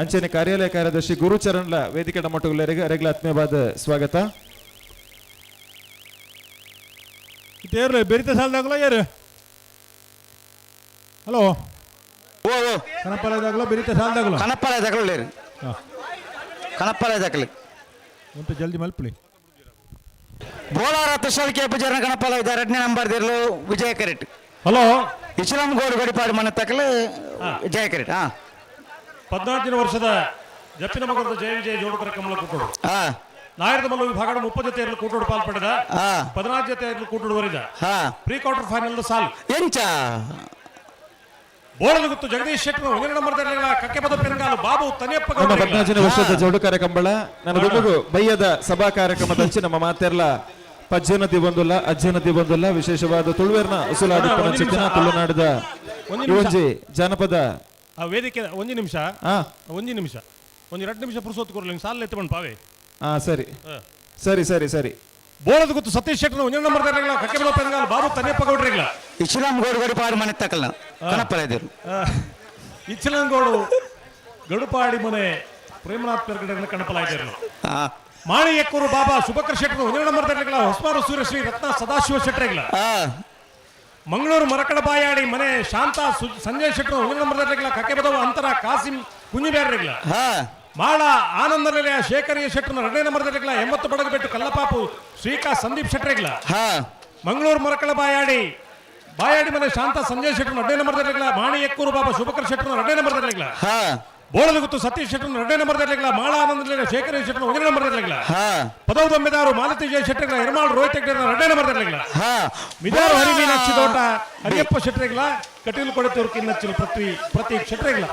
ಅಂಚನೆ ಕಾರ್ಯಾಲಯ ಕಾರ್ಯದರ್ಶಿ ಗುರುಚರಣ್ಲ ವೇದಿಕೆ ನಮ್ಮೊಟ್ಟುಗರಿಗೆ ಅರೆಗ್ಲ ಆತ್ಮೀಯವಾದ ಸ್ವಾಗತ. ಬೆರಿತ ಸಾಲದಾಗಲ ಯಾರು ಹಲೋ ಕನಪಾಲಯದಾಗಲ ಬೆರಿತ ಸಾಲದಾಗಲ ಕನಪಾಲಯದಾಗಲ ಕನಪಾಲಯದಾಗಲಿ ಅಂತ ಜಲ್ದಿ ಮಲ್ಪಲಿ. ಬೋಲಾರ ತುಷಾಲ್ ಕೆ ಪೂಜಾರನ ಕನಪಾಲ ಇದ್ದಾರೆ 2ನೇ ನಂಬರ್ ದಿರ್ಲು ವಿಜಯ ಕರೆಟ್. ಹಲೋ ಇಸ್ಲಾಂ ಗೋಡು ಗಡಿಪಾಡು ಮನೆ ತಕಲು ಜಯ ಕರೆಟ್. 14ನೇ ವರ್ಷದ ಜಪ್ಪಿನ ಮಗದ ಜಯ ವಿಜಯ ಜೋಡುಕರ ಕಮಲ ಕೂಟೋಡು ನಾಯರದ ಮಲ್ಲ ವಿಭಾಗ 30 ಜೊತೆ ಕೂಟೋಡು ಪಾಲ್ಪಡೆದ 14 ಜೊತೆ ಕೂಟೋಡು ವರಿದ ಪ್ರೀ ಕ್ವಾರ್ಟರ್ ಫೈನಲ್ ಸಾಲ್ ಎಂಚ ಬೋಳದ ಗುತ್ತು ಜಗದೀಶ್ ಶೆಟ್ಟರ್ 1 ನಂಬರ್ ಕಕ್ಕೆಪದ ಪೆರಂಗಾಲು ಬಾಬು ತನಿಯಪ್ಪ ನಮ್ಮ 14ನೇ ವರ್ಷದ ಜೋಡುಕರ ಕಂಬಳ ನನ್ನ ದುಂಬುಗು ಬಯ್ಯದ ಸಭಾ ಕಾರ್ಯಕ್ರಮದಂಚೆ ನಮ್ಮ ಮಾತೆರ್ಲ ಪಜ್ಜನ ದಿವಂದುಲ್ಲ ಅಜ್ಜನ ದಿವಂದುಲ್ಲ ವಿಶೇಷವಾದ ತುಳುವೇರ್ನ ಉಸುಲಾದ ತುಳುನಾಡದ ಒಂಜಿ ಜಾನಪದ ಆ ವೇದಿಕೆ ಒಂಜಿ ನಿಮಿಷ ಒಂಜಿ ನಿಮಿಷ ಒಂಜಿ 2 ನಿಮಿಷ ಪುರುಸೊತ್ತು ಕೊರಲಿ ಸಾಲ ಎತ್ತಕೊಂಡು ಪಾವೆ. ಸರಿ ಸರಿ ಸರಿ ಸರಿ. ಬೋಳದ ಗೊತ್ತು ಸತೀಶ್ ಶೆಟ್ಟರ್ 1 ನಂಬರ್ ಕಕ್ಕೆಬಲ ಪೆರಂಗಾಲು ಬಾಬು ತನಿಯಪ್ಪ ಗೌಡ್ರಿಗ್ಲ ಇಸ್ಲಾಂ ಗೌಡು ಗಡಿಪಾಡಿ ಮನೆ ತಕಲ್ನ ಕನಪಲ ಇಸ್ಲಾಂ ಗೌಡು ಗಡುಪಾಡಿ ಮನೆ ಪ್ರೇಮನಾಥ್ ಪೆರ್ಗಡೆ ಕಣಪಲ ಇದ್ದರು. ಮಾಣಿ ಎಕ್ಕೂರು ಬಾಬಾ ಸುಭಕರ್ ಶೆಟ್ಟರ್ 1 ನಂಬರ್ ಹೊಸಮಾರು ಸೂರ್ಯಶ್ರೀ ರತ್ನ ಸದಾಶಿವ ಶೆಟ್ಟರ್ಗಳ ಮಂಗಳೂರು ಮರಕಡ ಬಾಯಾಡಿ ಮನೆ ಶಾಂತ ಸಂಜಯ್ ಶೆಟ್ಟರು 1 ನಂಬರ್ ಕಕ್ಕೆಬದವ ಅಂತರ ಕಾಸಿಂ ಕುಂಜಿಬ್ಯಾರ್ರಿಗ್ಲ ಮಾಳ ಆನಂದ ನಿಲಯ ಶೇಖರಿಯ ಶೆಟ್ಟರ್ನ 2ನೇ ನಂಬರ್ 80 ಬಡಗಬೆಟ್ಟು ಕಲ್ಲಪಾಪು ಶ್ರೀಕಾ ಸಂದೀಪ್ ಶೆಟ್ಟರ್ಗಳ ಮಂಗಳೂರು ಮರಕಳ ಬಾಯಾಡಿ ಬಾಯಾಡಿ ಮನೆ ಶಾಂತ ಸಂಜಯ್ ಶೆಟ್ಟರ್ನ 2ನೇ ನಂಬರ್ ಮಾಣಿ ಎಕ್ಕೂರು ಬಾಬಾ ಶುಭಕರ್ ಶೆಟ್ಟರ್ನ 2ನೇ ನಂಬರ್ ಬೋಳದ ಗುತ್ತು ಸತೀಶ್ ಶೆಟ್ಟರ್ನ 2ನೇ ನಂಬರ್ ಮಾಳ ಆನಂದ ನಿಲಯ ಶೇಖರಿಯ ಶೆಟ್ಟರ್ನ 1ನೇ ನಂಬರ್ ಪದವದೊಮ್ಮೆದಾರು ಮಾಲತಿ ಜಯ ಶೆಟ್ಟರ್ಗಳ ಹೆರ್ಮಾಳ್ ರೋಹಿತ್ ಹೆಗ್ಡೆನ 2ನೇ ನಂಬರ್ ಮಿದಾರು ಹರಿ ಮೀನಾಕ್ಷಿ ತೋಟ ಹರಿಯಪ್ಪ ಶೆಟ್ಟರ್ಗಳ ಕಟೀಲು ಕೊಡತೂರು ಕಿನ್ನಚ್ಚಲು ಪ್ರತೀಕ್ ಶೆಟ್ಟರ್ಗಳ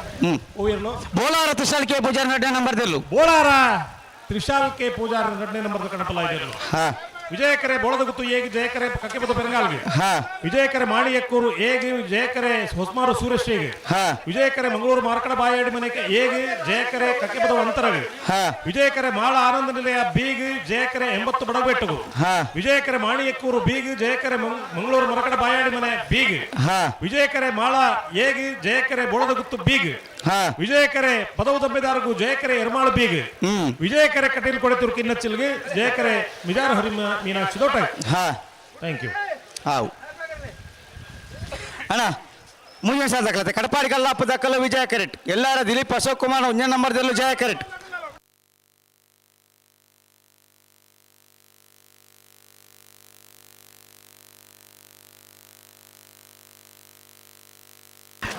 ಬೋಲಾರ ತುಷಾಲ್ ಕೆ ಪೂಜಾರಿ 2ನೇ number Dillu Bolara Trishal K Pujar ಎರಡನೇ ನಂಬರ್ ಕಣಪಲ ಇದ್ದರು. ಹಾ. ವಿಜಯಕರೆ ಬೋಳದಗುತ್ತು ಏಗ್ ಜಯಕರೆ ಕಕ್ಕೆಬದ ಪೆರಂಗಾಲ್ಗೆ. ಹಾ. ವಿಜಯಕರೆ ಮಾಣಿಯಕ್ಕೂರು ಏಗ್ ಜಯಕರೆ ಹೊಸ್ಮಾರು ಸೂರಶ್ರೀಗೆ. ಹಾ. ವಿಜಯಕರೆ ಮಂಗಳೂರು ಮಾರ್ಕಡ ಬಾಯಾಡಿ ಮನೆಗೆ ಏಗ್ ಜಯಕರೆ ಕಕ್ಕೆಬದ ಅಂತರಗೆ. ಹಾ. ವಿಜಯಕರೆ ಮಾಳ ಆನಂದ ನಿಲಯ ಬೀಗ್ ಜಯಕರೆ 80 ಬಡಗಬೆಟ್ಟುಗು. ಹಾ. ವಿಜಯಕರೆ ಮಾಣಿಯಕ್ಕೂರು ಬೀಗ್ ಜಯಕರೆ ಮಂಗಳೂರು ಮರಕಡ ಬಾಯಾಡಿ ಮನೆ ಬೀಗ್. ಹಾ. ವಿಜಯಕರೆ ಮಾಳ ಏಗ್ ಜಯಕರೆ ಬೋಳದಗುತ್ತು ಬೀಗ್. ಹಾ. ವಿಜಯಕರೆ ಪದವು ತಂಬೆದಾರಗು ಜಯಕರೆ ಎರ್ಮಾಳು ಬೀಗ್. ವಿಜಯಕರೆ ಕಟೀಲ್ ಕೊಡೆತೂರು ಕಿನ್ನಚ್ಚಿಲ್ಗೆ ಜಯಕರೆ ಮಿಜಾರ ಹರಿಮ ಮೀನಾಕ್ಷಿ ದೋಟ. ಹಾ. Thank you. ಹಾವು ಅಣ್ಣ ಮುಂದಿನ ಸಾಲ ದಾಖಲಾತೆ ಕಡಪಾಡಿ ಕಲ್ಲಾಪ ದಾಖಲು ವಿಜಯ ಕರೆಟ್ ಎಲ್ಲಾರ ದಿಲೀಪ್ ಅಶೋಕ್ ಕುಮಾರ್ ಒಂದೇ ನಂಬರ್ದಲ್ಲೂ ಜಯ ಕರೆಟ್.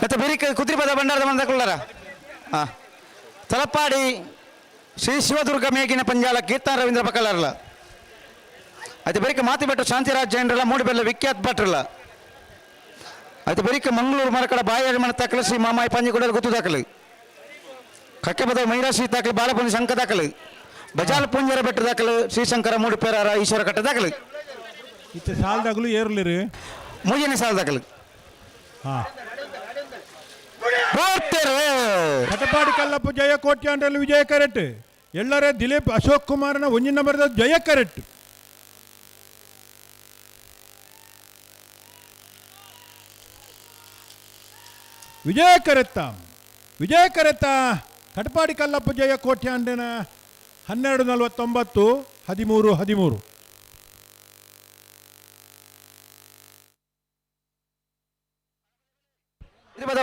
ಮತ್ತೆ ಬೇರೆ ಕುದ್ರಿಪದ ಭಂಡಾರದ ಮಂದಕೊಳ್ಳಾರ. ಹಾಂ, ತಲಪಾಡಿ ಶ್ರೀ ಶಿವದುರ್ಗ ಮೇಗಿನ ಪಂಜಾಲ ಕೀರ್ತನ ರವೀಂದ್ರ ಪಕ್ಕಲಾರಲ್ಲ. ಅದು ಬರೀಕ ಮಾತಿಬೆಟ್ಟು ಶಾಂತಿರಾಜ್ ಜೈನರಲ್ಲ ಮೂಡಿಬೆಲ್ಲ ವಿಖ್ಯಾತ್ ಭಟ್ರಲ್ಲ. ಅದು ಬರೀಕ ಮಂಗಳೂರು ಮರಕಡ ಬಾಯಿ ಮನೆ ದಾಖಲು ಶ್ರೀ ಮಾಮಾಯಿ ಪಂಜಿಗುಡಲ್ ಗುತ್ತು ದಾಖಲು. ಕಕ್ಕೆಬದ ಮೈರಾಶಿ ದಾಖಲು ಬಾಲಪುಂಜ ಶಂಕ ದಾಖಲು. ಬಜಾಲ್ ಪುಂಜರ ಬೆಟ್ಟ ದಾಖಲು ಶ್ರೀಶಂಕರ ಮೂಡಿಪೇರಾರ ಈಶ್ವರ ಕಟ್ಟ ದಾಖಲು. ಇತ್ತೆ ಸಾಲದಾಗಲು ಏರ್ಲಿರಿ. ಮೂಜನೇ ಸಾಲ ದಾಖಲು. ಹಾ. ಕಟಪಾಡಿ ಕಲ್ಲಪ್ಪ ಜಯ ಕೋಟ್ಯಾಂಡ್ರಲ್ಲಿ ವಿಜಯ ಕರೆಕ್ಟ್. ಎಲ್ಲರೇ ದಿಲೀಪ್ ಅಶೋಕ್ ಕುಮಾರ್ನ ಒಂಜಿನ ನಂಬರ್ದ ಜಯ ಕರೆಕ್ಟ್. ವಿಜಯ ಕರೆತ್ತ ವಿಜಯ ಕರೆತ್ತ ಕಟಪಾಡಿ ಕಲ್ಲಪ್ಪ ಜಯ ಕೋಟ್ಯಾಂಡನ 12:49 13 13.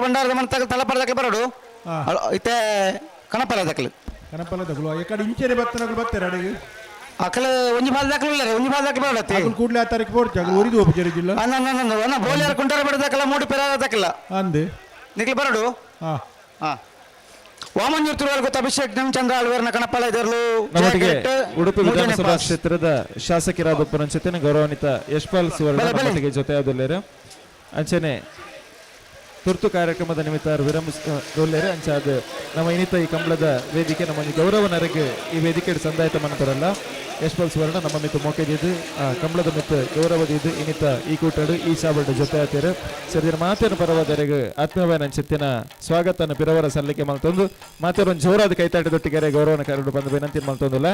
ಭಂಡಾರದ ಮನೆ ತಲಪಾಡ ದಾಖಲೆ ಬರೋಡು ಇತ್ತೆ ಕಣಪಲ ದಾಖಲೆ. ಕಣಪಲ ದಾಖಲು ಎಕಡೆ ಇಂಚೆನೆ ಬತ್ತನಗಳು ಬತ್ತಾರೆ ಅಡಿಗೆ. ಅಕಲ ಒಂಜಿ ಬಾಲ್ ದಾಖಲೆ ಇಲ್ಲ ಒಂಜಿ ಬಾಲ್ ದಾಖಲೆ ಬರೋಡತ್ತೆ. ಅಕಲ್ ಕೂಡ್ಲೆ ಆ ತಾರೀಕು ಬೋರ್ಚ ಅಕಲ್ ಒರಿದು ಒಪ್ಪು ಜಿಲ್ಲ. ಅನ್ನ ಅನ್ನ ಅನ್ನ ಬೋಲಿಯಾರ ಕುಂಟಾರ ಬಡ ದಾಖಲ ಮೂಡಿ ಪೆರಾರ ದಾಖಲ. ಅಂದೆ. ನಿಕ್ಲಿ ಬರೋಡು. ಹಾ. ಹಾ. ವಾಮಂಜೂರ್ ತುರುವಾಲ್ ಗೊತ್ತ ಅಭಿಷೇಕ್ ಚಂದ್ರ ಆಳ್ವೇರ್ನ ಕಣಪಲ ಇದ್ರಲು. ನಮ್ಮೊಟ್ಟಿಗೆ ಉಡುಪಿ ವಿಧಾನಸಭಾ ಕ್ಷೇತ್ರದ ಶಾಸಕರಾದ ಪುರಂಚಿತನ ಗೌರವಾನ್ವಿತ ಯಶ್ಪಾಲ್ ಸುವರ್ಣ ನಮ್ಮೊಟ್ಟಿಗೆ ಜೊತೆಯಾದಲ್ಲೇರು. ಅಂಚನೆ ತುರ್ತು ಕಾರ್ಯಕ್ರಮದ ನಿಮಿತ್ತ ವಿರಮಿಸಿಕೊಳ್ಳೇರೆ. ಅಂಚಾದ ನಮ್ಮ ಇನ್ನಿತ ಈ ಕಂಬಳದ ವೇದಿಕೆ ನಮ್ಮ ಗೌರವ ನರಗೆ ಈ ವೇದಿಕೆ ಸಂದಾಯತ ಮನತರಲ್ಲ ಯಶ್ಪಾಲ್ ಸುವರ್ಣ ನಮ್ಮ ಮಿತ್ತು ಮೋಕೆದಿದ್ದು ಕಂಬಳದ ಮಿತ್ತು ಗೌರವದಿದ್ದು ಇನ್ನಿತ ಈ ಕೂಟಡು ಈ ಚಾವಲ್ಡು ಜೊತೆ ಆತೇರು ಸರಿ ಮಾತೇನು ಪರವಾದರೆಗೆ ಆತ್ಮೀಯವಾದ ಚಿತ್ತಿನ ಸ್ವಾಗತನ ಪಿರವರ ಸಲ್ಲಿಕೆ ಮಲ್ತೊಂದು ಮಾತೇರೊಂದು ಜೋರಾದ ಕೈತಾಟದೊಟ್ಟಿಗೆರೆ ಗೌರವನ ಕರಡು ಬಂದು ವಿನಂತಿ ಮಲ್ತೊಂದಿಲ್ಲ.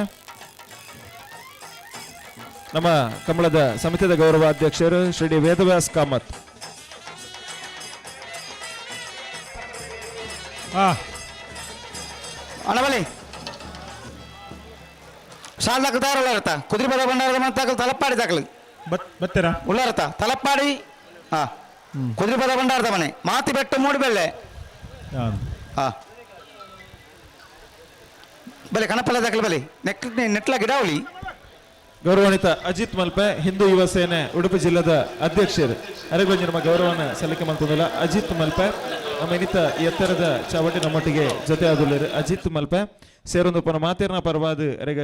ನಮ್ಮ ಕಂಬಳದ ಸಮಿತಿಯ ಗೌರವ ಅಧ್ಯಕ್ಷರು ಶ್ರೀ ಡಿ ವೇದವ್ಯಾಸ್ ಕಾಮತ್. ಅಣಬಲಿ ಸಾಲ ದಾಖಲು ಕುದುರೆ ಭಂಡಾರದ ಮನೆ ದಾಖಲು ತಲಪಾಡಿ ದಾಖಲು ಬತ್ತೀರಾ ಉಳ್ಳಾರತ ತಲಪಾಡಿ. ಹಾ, ಕುದುರೆ ಭಂಡಾರದ ಮನೆ ಮಾತಿ ಬೆಟ್ಟು ಮೂಡಿಬೆಳ್ಳೆ. ಹಾ, ಬಲೆ ಕಣಪಲ್ಲ ದಾಖಲು ಬಲೆ ನೆಟ್ ನೆಟ್ಲ ಗಿಡಾವಳಿ. ಗೌರವಾನ್ವಿತ ಅಜಿತ್ ಮಲ್ಪೆ ಹಿಂದೂ ಯುವ ಸೇನೆ ಉಡುಪಿ ಜಿಲ್ಲಾದ ಅಧ್ಯಕ್ಷರು ಅರೆಗೊಂಜಿ ನಮ್ಮ ಗೌರವನ ಸಲ್ಲಿಕೆ ಮಲ್ತೊಂದಿಲ್ಲ. ಅಜಿತ್ ಮಲ್ಪೆ ನಮ್ಮ ಇನ್ನಿತ ಎತ್ತರದ ಚಾವಟಿ ನಮ್ಮೊಟ್ಟಿಗೆ ಜೊತೆ ಆದುಲ್ಲೇರು. ಅಜಿತ್ ಮಲ್ಪೆ ಸೇರೊಂದು ಪುನಃ ಮಾತೇರ್ನ ಪರವಾದ ಅರೆಗ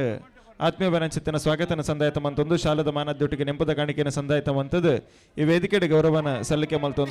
ಆತ್ಮೀಯ ಬೆನಚಿತ್ತಿನ ಸ್ವಾಗತನ ಸಂದಾಯತ ಮಂತೊಂದು ಶಾಲದ ಮಾನದ್ದೊಟ್ಟಿಗೆ ನೆಂಪದ ಕಾಣಿಕೆಯನ್ನು ಸಂದಾಯತ ಮಂತದ್ದು ಈ ವೇದಿಕೆಡೆ ಗೌರವನ ಸಲ್ಲಿಕೆ ಮಲ್ತೊಂದು.